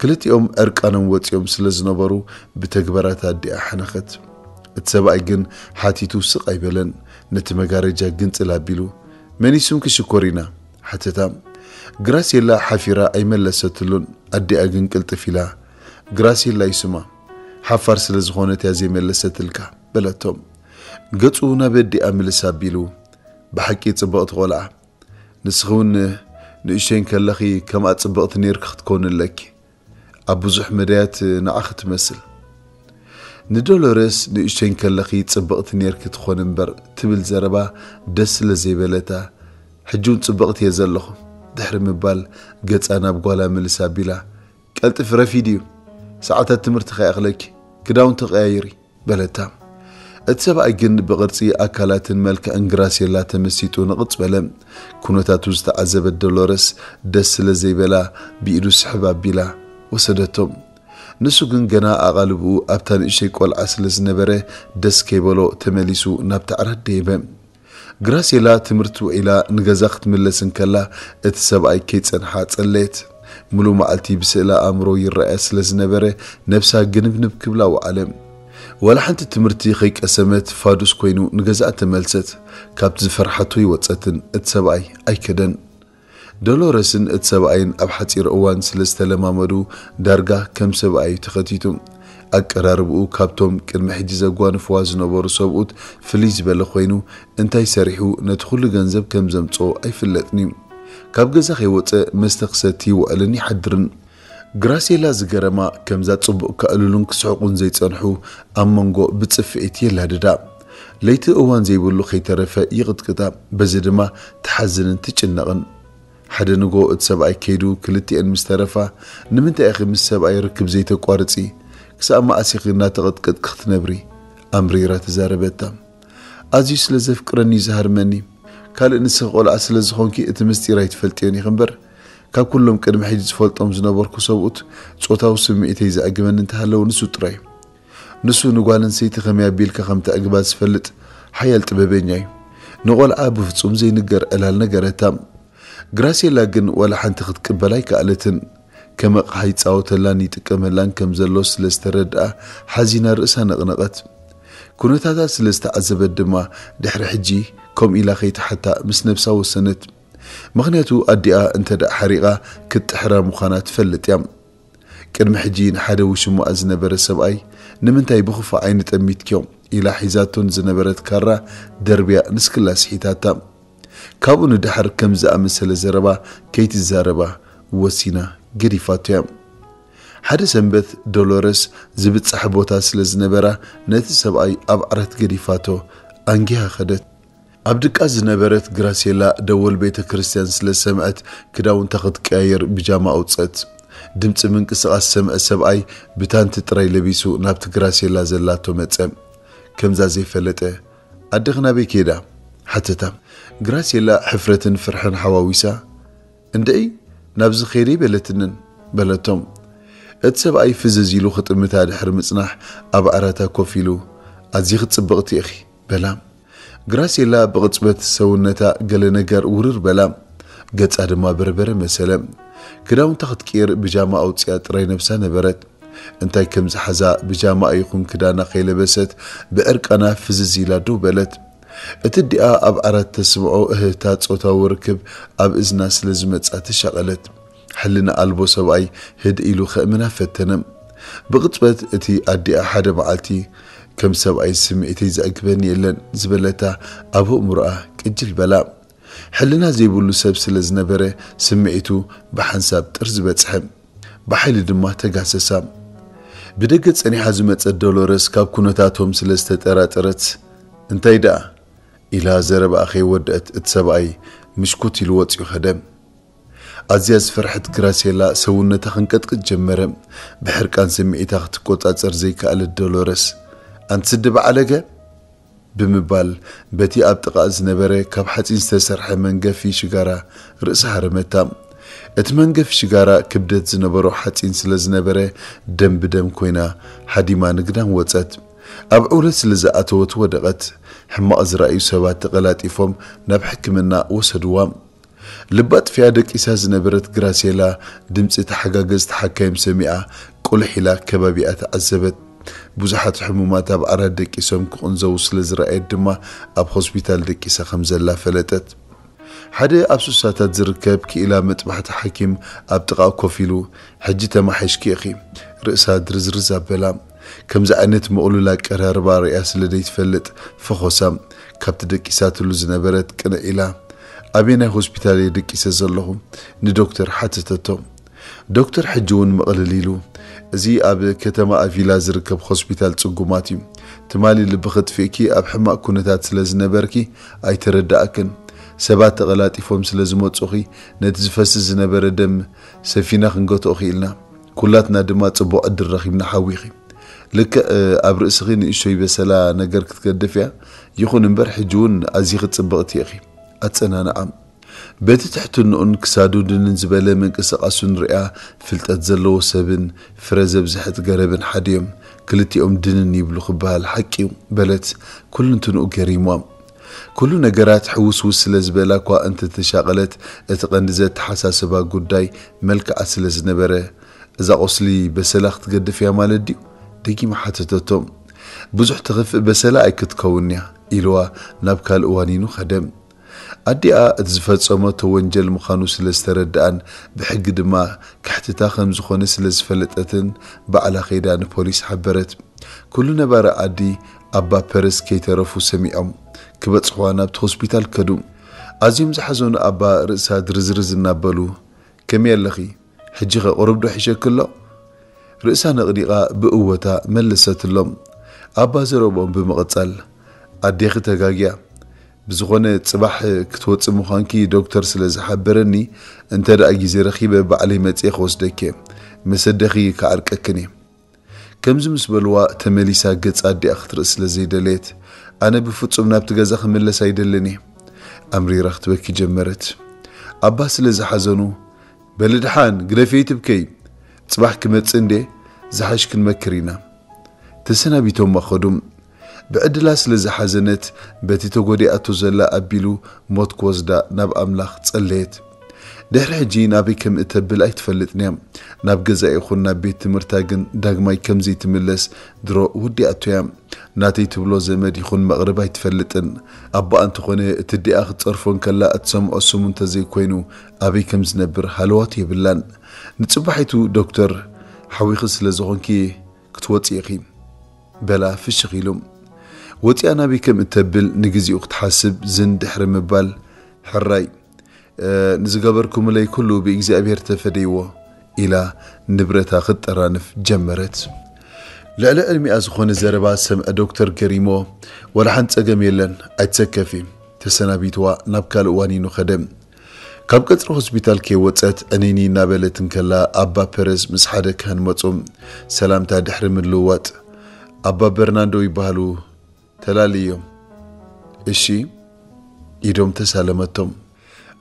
ክልቲኦም ዕርቃኖም ወጺኦም ስለ ዝነበሩ ብተግባራት ኣዲኣ ሓነኸት። እቲ ሰብኣይ ግን ሓቲቱ ስቕ ኣይበለን። ነቲ መጋረጃ ግንጽል ኣቢሉ፣ "መን እዩ ስምኪ ሽኮሪና?" ሓተታ። ግራሴላ ሓፊራ ኣይመለሰትሉን። ኣዲኣ ግን ቅልጥፍ ኢላ፣ "ግራሴላ እዩ ስማ፣ ሓፋር ስለ ዝኾነት እያ ዘይመለሰትልካ" በለቶም። ገጹ ናብ ኣዲኣ ምልስ ኣቢሉ፣ "ብሓቂ ጽብቕቲ ቆልዓ፣ ንስኺ እውን ንእሽተይ እንከለኺ ከምኣ ጽብቕቲ ኔርኪ ክትኮኒ ኣለኪ። ኣብ ብዙሕ መዳያት ንዓኺ ትመስል። ንዶሎረስ ንእሽተይ እንከለኺ ጽብቕቲ ኔርኪ ትኾኒ እምበር" ትብል ዘረባ ደስ ስለ ዘይበለታ፣ "ሕጂ እውን ጽብቕቲ እየ ዘለኹ" ድሕሪ ምባል ገጻ ናብ ጓላ ምልስ ኣቢላ፣ "ቀልጥፊ፣ ረፊድ እዩ፣ ሰዓታት ትምህርቲ ከይኣኽለኪ፣ ክዳውንቲ ቀያይሪ" በለታ። እቲ ሰብኣይ ግን ብቕርጺ ኣካላትን መልክዕን ግራሴላ ተመሲጡ ንቕጽ በለ። ኩነታቱ ዝተዓዘበት ዶሎረስ ደስ ስለ ዘይበላ ብኢዱ ስሕብ ኣቢላ ወሰደቶ። ንሱ ግን ገና ኣቓልብኡ ኣብታ ንእሽተይ ቆልዓ ስለ ዝነበረ ደስ ከይበሎ ተመሊሱ ናብቲ ዓራት ደየበ። ግራሴላ ትምህርቲ ውዒላ ንገዛ ክትምለስ እንከላ እቲ ሰብኣይ ከይጸንሓ ጸለየት። ምሉእ መዓልቲ ብስእለ ኣእምሮ ይረኣያ ስለ ዝነበረ ነብሳ ግንብንብ ክብላ ወዓለ። ዋላ ሓንቲ ትምህርቲ ከይቀሰመት ፋዱስ ኮይኑ ንገዛኣ ተመልሰት። ካብቲ ዝፈርሓቶ ይወጸትን እቲ ሰብኣይ ኣይከደን። ዶሎረስን እቲ ሰብኣይን ኣብ ሓጺር እዋን ስለ ዝተለማመዱ ዳርጋ ከም ሰብኣይ ተኸቲቱ። ኣቀራርብኡ ካብቶም ቅድሚ ሕጂ ዘጓንፍዋ ዝነበሩ ሰብኡት ፍልይ ዝበለ ኮይኑ፣ እንታይ ሰሪሑ ነቲ ኩሉ ገንዘብ ከም ዘምጽኦ ኣይፍለጥን እዩ። ካብ ገዛ ከይወጸ መስተ ክሰቲ ይውዕልን ይሓድርን። ግራሴላ ዝገረማ፣ ከምዛ ጽቡቕ ከዕልሉን ክስሕቁን ዘይጸንሑ ኣብ መንጎ ብጽፍዒት የላድዳ። ለይቲ እዋን ዘይብሉ ከይተረፈ ይቕጥቅጣ። በዚ ድማ ትሓዝንን ትጭነቕን። ሓደ ንጎ እቲ ሰብኣይ ከይዱ ክልቲኤን ምስ ተረፋ፣ "ንምንታይ ኢኺ ምስ ሰብኣይ ርክብ ዘይተቋርጺ? ክሳብ መኣስ ኢኺ እናተቐጥቀጥኪ ክትነብሪ?" ኣምሪራ ተዛረበታ። "ኣዝዩ ስለ ዘፍቅረኒ እዩ ዝሃርመኒ። ካልእ ንስኺ ቆልዓ ስለ ዝኾንኪ እቲ ምስጢር ኣይትፈልጥዮን ኢኺ እምበር፣ ካብ ኩሎም ቅድሚ ሕጂ ዝፈልጦም ዝነበርኩ ሰብኡት ጾታዊ ስምዒተይ ዘዕግበኒ እንተሃለወ ንሱ ጥራይ እዩ። ንሱ ንጓል ኣንስተይቲ ከመይ ኣቢልካ ከም ተዕግባ ዝፈልጥ ሓያል ጥበበኛ እዩ። ንቆልዓ ብፍጹም ዘይንገር ዕላል ነገረታ። ግራሴላ ግን ዋላ ሓንቲ ክትቅበል ኣይከኣለትን። ከም ኣቕሓ ይጻወተላን ይጥቀመላን ከም ዘሎ ስለ ዝተረድኣ ሓዚና ርእሳ ነቕነቐት። ኩነታታ ስለ ዝተዓዘበት ድማ ድሕሪ ሕጂ ከምኡ ኢላ ከይትሓታ ምስ ነብሳ ወሰነት። ምኽንያቱ ኣዲኣ እንተ ደኣ ሓሪቓ ክትጥሕራ ምዃና ትፈልጥ እያ። ቅድሚ ሕጂ ንሓደ ውሽማኣ ዝነበረ ሰብኣይ "ንምንታይ ብኽፉእ ዓይኒ ጠሚትክዮ?" ኢላ ሒዛቶ ንዝነበረት ካራ ደርብያ ንስክላ ስሒታታ። ካብኡ ንደሓር ከም ዝኣመሰለ ዘረባ ከይትዛረባ ወሲና ገዲፋቶ እያ። ሓደ ሰንበት ዶሎረስ ዝብጻሕ ቦታ ስለ ዝነበራ ነቲ ሰብኣይ ኣብ ዓራት ገዲፋቶ ኣንጊሃ ከደት። ኣብ ድቃስ ዝነበረት ግራሴላ ደወል ቤተ ክርስቲያን ስለ ዝሰምዐት ክዳውንታ ክትቀያየር ብጃማ ኣውጸት። ድምጺ ምንቅስቓስ ዝሰምዐ ሰብኣይ ብታንቲ ጥራይ ለቢሱ ናብቲ ግራሴላ ዘላቶ መጸ። ከምዛ ዘይፈለጠ፣ "ኣደኺ ናበይ ከይዳ?" ሓተታ። ግራሴላ ሕፍረትን ፍርሕን ሓዋዊሳ፣ "እንደይ ናብዚ ከይደ ኣይበለትንን" በለቶም። እቲ ሰብኣይ ፍዝዝ ኢሉ ክጥምታ ድሕሪ ምጽናሕ ኣብ ዓራታ ኮፍ ኢሉ፣ "ኣዚኺ ጽብቕቲ ኢኺ" በላ። ግራሴላ ብቕጽበት ሰውነታ ገለ ነገር ውርር በላ። ገጻ ድማ በርበረ መሰለ። ክዳውንታ ክትቅየር ብጃማ ኣውጺኣ ጥራይ ነብሳ ነበረት። እንታይ ከም ዝሓዛ ብጃማኣ ይኹን ክዳና ከይለበሰት ብዕርቃና ፍዝዝ ኢላ ደው በለት። እቲ ኣዲኣ ኣብ ዓራት ተስምዖ እህህታ ጾታዊ ርክብ ኣብ እዝና ስለ ዝመጻ ተሻቐለት። ሕልና ኣልቦ ሰብኣይ ህድእ ኢሉ ከእምና ፈተነ። ብቕጽበት እቲ ኣዲኣ ሓደ መዓልቲ ከም ሰብኣይ ስምዒተይ ዘዕግበኒ የለን ዝበለታ ኣብ ኣእምሮኣ ቅጅል በላ። ሕልና ዘይብሉ ሰብ ስለ ዝነበረ ስምዒቱ ብሓንሳብ ጥርዚ በጽሐ። ብሓይሊ ድማ ተጋሰሳ። ብደገ ጸኒሓ ዝመጸት ዶሎረስ ካብ ኩነታቶም ስለ ዝተጠራጠረት፣ እንታይ ደኣ? ኢላ ዘረባኣ ከይወደአት እቲ ሰብኣይ ምሽኩት ኢሉ ወፂኡ ኸደ። ኣዝያ ዝፈርሐት ግራሴላ ሰውነታ ክንቀጥቅጥ ጀመረ። ብሕርቃን ስምዒታ ክትቆጻጸር ዘይከኣለት ዶሎረስ፣ ኣንቲ ስዲ በዓለገ፣ ብምባል በቲ ኣብ ጥቓ ዝነበረ ካብ ሓጺን ዝተሰርሐ መንገፊ ሽጋራ ርእሳ ሃረመታ። እቲ መንገፊ ሽጋራ ክብደት ዝነበሮ ሓጺን ስለ ዝነበረ፣ ደም ብደም ኮይና ሃዲማ ንግዳም ወጸት። ኣብ ዕውለት ስለ ዝኣተወት ወደቐት። ሕማቕ ዝረኣዩ ሰባት ተቐላጢፎም ናብ ሕክምና ወሰድዋ። ልባ ጥፊኣ ደቂሳ ዝነበረት ግራሴላ፣ ድምጺ ተሓጋገዝቲ ሓካይም ሰሚዓ፣ ቁልሕ ኢላ ከባቢኣ ተዓዘበት። ብዙሓት ሕሙማት ኣብ ዓራት ደቂሶም ክቕንዘዉ ስለ ዝረኣየት ድማ፣ ኣብ ሆስፒታል ደቂሳ ከም ዘላ ፈለጠት። ሓደ ኣብ ሱሳታት ዝርከብ ክኢላ መጥባሕቲ ሓኪም ኣብ ጥቓ ኮፍ ኢሉ፣ "ሕጂ ተማሒሽኪ ኢኺ?" ርእሳ ድርዝርዝ ኣበላ። ከምዚ ዓይነት ምቕሉል ኣቀራርባ ርእያ ስለ ዘይትፈልጥ፣ ፈኾሳ ካብቲ ደቂሳትሉ ዝነበረት ቅንዕ ኢላ፣ "ኣበየናይ ሆስፒታል እየ ደቂሰ ዘለኹ?" ንዶክተር ሓተተቶ። ዶክተር ሕጂ እውን ምቕልል ኢሉ፣ "እዚ ኣብ ከተማ ኣቪላ ዝርከብ ሆስፒታል ጽጉማት እዩ። ትማሊ ልብኺ ኣጥፊእኪ ኣብ ሕማቕ ኩነታት ስለ ዝነበርኪ ኣይተረዳእክን። ሰባት ተቐላጢፎም ስለ ዝመጹኺ፣ ነቲ ዝፈስስ ዝነበረ ደም ሰፊና ክንገትኦ ክኢልና። ኩላትና ድማ ጽቡቕ ዕድል ረኺብና ሓዊኺ። ልክዕ ኣብ ርእስኺ ንእሽቶይ በሰላ ነገር ክትገድፍ እያ። ይኹን እምበር፣ ሕጂ እውን ኣዚኺ ጽብቕቲ ኢኺ።" ኣጸናንዓ። በቲ ትሕትንኡን ክሳዱ ድንን ዝበለ ምንቅስቓሱን ርእያ፣ ፍልጠት ዘለዎ ሰብን ፍረ ዘብዝሐት ገረብን ሓደ እዮም። ክልቲኦም ድንን ይብሉ ክበሃል ሓቂ እዩ፣ በለት። ኩልንትንኡ ገሪሟ። ኩሉ ነገራት ሕውስውስ ስለ ዝበላ እኳ እንተተሻቐለት፣ እቲ ቀንዲ ዘተሓሳስባ ጉዳይ መልክዓ ስለ ዝነበረ፣ "እዛ ቁስሊ በሰላ ክትገድፍ እያ ማለት ድዩ?" ደጊማ ሓተተቶ። "ብዙሕ ተኽፍእ በሰላ ኣይክትከውን እያ" ኢልዋ ናብ ካልእ ዋኒኑ ኸደ። ኣዲኣ እቲ ዝፈጸመቶ ወንጀል ምዃኑ ስለ ዝተረድኣን ብሕጊ ድማ ከሕትታ ከም ዝኾነ ስለ ዝፈለጠትን ባዕላ ከይዳ ንፖሊስ ሓበረት። ኩሉ ነባሪ ዓዲ ኣባ ፐረስ ከይተረፉ ሰሚዖም ክበጽሕዋ ናብቲ ሆስፒታል ከዱ። ኣዝዮም ዝሓዘኑ ኣባ ርእሳ ድርዝርዝ እናበሉ፣ "ከመይ ኣለኺ? ሕጂኸ ቁሩብ ዶ ሒሸኪ ኣሎ?" ርእሳ ነቕኒቓ ብእወታ መለሰትሎም። ኣባ ዘረብኦም ብምቕጻል፣ "ኣዴኺ ተጋግያ። ብዝኾነ ጽባሕ ክትወጺ ምዃንኪ ዶክተር ስለ ዝሓበረኒ፣ እንተ ደኣ ግዜ ረኺበ ባዕለይ መጺኤ ክወስደኪ እየ። ምስ ኣደኺ ክዓርቀክን እየ።" ከምዚ ምስ በልዋ፣ ተመሊሳ ገጽ ኣዲኣ ክትርኢ ስለ ዘይደለየት፣ "ኣነ ብፍጹም ናብቲ ገዛ ክምለስ ኣይደልን እየ።" ኣምሪራ ክትበኪ ጀመረት። ኣባ ስለ ዝሓዘኑ፣ "በሊ ደሓን፣ ግደፈይ ትብከይ። ጽባሕ ክመጽእ እንዴ፣ ዝሓሽ ክንመክር ኢና።" ተሰናቢቶማ ኸዱ። ብዕድላ ስለ ዝሓዘነት፣ በቲ ተጎዲኣቶ ዘላ ኣቢሉ ሞት ክወስዳ ናብ ኣምላኽ ጸለየት። ድሕሪ ሕጂ ናበይ ከም እተብል ኣይትፈልጥን እያ። ናብ ገዛ ይኹን ናብ ቤት ትምህርታ ግን ዳግማይ ከም ዘይትምለስ ድሮ ወዲኣቶ እያ። ናተይ ትብሎ ዘመድ ይኹን መቕርብ ኣይትፈልጥን። ኣቦኣ እንተኾነ፣ እቲ ኣዲኣ ክትጸርፎ እንከላ እትሰምዖ ስሙ እንተዘይኮይኑ፣ ኣበይ ከም ዝነብር ሃለዋት የብላን። ንጽባሒቱ ዶክተር፣ "ሓዊኺ ስለ ዝኾንኪ ክትወጺ ኢኺ" በላ ፍሽኽ ኢሉ። ወጺኣ ናበይ ከም እተብል ንግዚኡ ክትሓስብ ዝን ድሕሪ ምባል፣ "ሕራይ፣ እ፣ ንዝገበርኩምለይ ኩሉ ብእግዚኣብሔር ተፈደይዎ" ኢላ ንብረታ ክትጠራንፍ ጀመረት። ልዕሊ ዕድሚኣ ዝኾነ ዘረባ ዝሰምዐ ዶክተር ገሪሞ፣ "ዋላ ሓንቲ ጸገም የለን፣ ኣይትሰከፊ" ተሰናቢትዋ ናብ ካልእ ዋኒኑ ከደ። ካብ ቀጽሪ ሆስፒታል ከይወጸት ዕንይንይ እናበለት እንከላ፣ ኣባ ፐረዝ ምስ ሓደ ካህን መጹ። ሰላምታ ድሕሪ ምልውዋጥ፣ "ኣባ በርናንዶ ይበሃሉ፣ ተላልዮም?" "እሺ" ኢዶም ተሳለመቶም።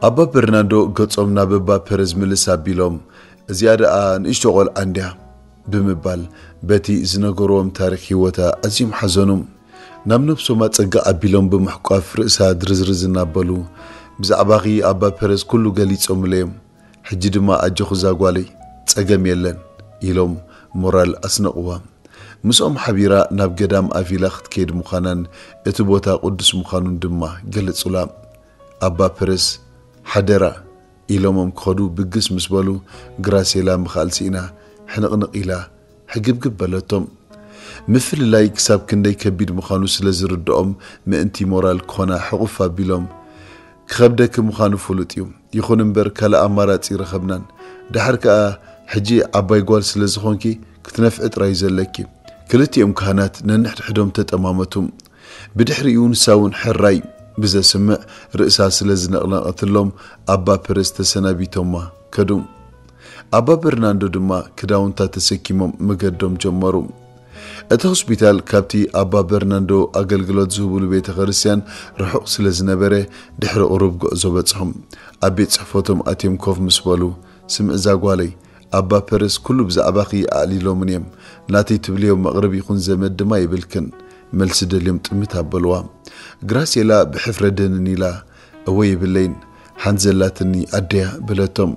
ኣባ በርናንዶ ገጾም ናብ ኣባ ፐረዝ ምልስ ኣቢሎም፣ "እዚኣ ደኣ ንእሽቶ ቖልዓ እንድያ" ብምባል በቲ ዝነገርዎም ታሪኽ ህይወታ ኣዝዮም ሓዘኑ። ናብ ነብሶም ኣጸጋ ኣቢሎም ብምሕቋፍ ርእሳ ድርዝርዝ እናበሉ፣ "ብዛዕባኺ ኣባ ፐረዝ ኩሉ ገሊጾምለዮም። ሕጂ ድማ ኣጆኺ እዛ ጓለይ፣ ጸገም የለን" ኢሎም ሞራል ኣስነቕዋ። ምስኦም ሓቢራ ናብ ገዳም ኣቪላ ክትከይድ ምዃናን እቲ ቦታ ቅዱስ ምዃኑን ድማ ገለጹላ። ኣባ ፐረዝ፣ "ሓደራ" ኢሎሞም ክኸዱ ብግስ ምስ በሉ፣ ግራሴላ ምኽኣል ስኢና ሕንቕንቕ ኢላ ሕግብግብ በለቶም። ምፍልላይ ክሳብ ክንደይ ከቢድ ምዃኑ ስለ ዝርድኦም፣ ምእንቲ ሞራል ክኾና ሕቑፍ ኣቢሎም፣ "ክኸብደኪ ምዃኑ ፍሉጥ እዩ፣ ይኹን እምበር ካልእ ኣማራጺ ረኸብናን። ደሓር ከኣ ሕጂ ዓባይ ጓል ስለ ዝኾንኪ ክትነፍዒ ጥራይ እዩ ዘለኪ።" ክልቲኦም ካህናት ነንሕድሕዶም ተጠማመቱ። ብድሕሪኡ ንሳ እውን ሕራይ ብዘስምዕ ርእሳ ስለ ዝነቕነቐትሎም ኣባ ፐረዝ ተሰናቢቶማ ከዱ። ኣባ በርናንዶ ድማ ክዳውንታ ተሰኪሞም መገዶም ጀመሩ። እቲ ሆስፒታል ካብቲ ኣባ በርናንዶ ኣገልግሎት ዝህብሉ ቤተ ክርስቲያን ርሑቕ ስለ ዝነበረ ድሕሪ ቁሩብ ጉዕዞ በጽሖም። ኣብ ቤት ጽሕፈቶም ኣትዮም ኮፍ ምስ በሉ፣ ስምዒ እዛ ጓለይ፣ ኣባ ፐረዝ ኩሉ ብዛዕባኺ ኣዕሊሎምን እዮም። ናተይ ትብልዮ መቕርብ ይኹን ዘመድ ድማ የብልክን። መልሲ ደልዮም ጥምት ኣበልዋ። ግራሴላ ብሕፍረት ደንን ኢላ፣ እወ የብለይን፣ ሓንቲ ዘላትኒ ኣደያ በለቶም።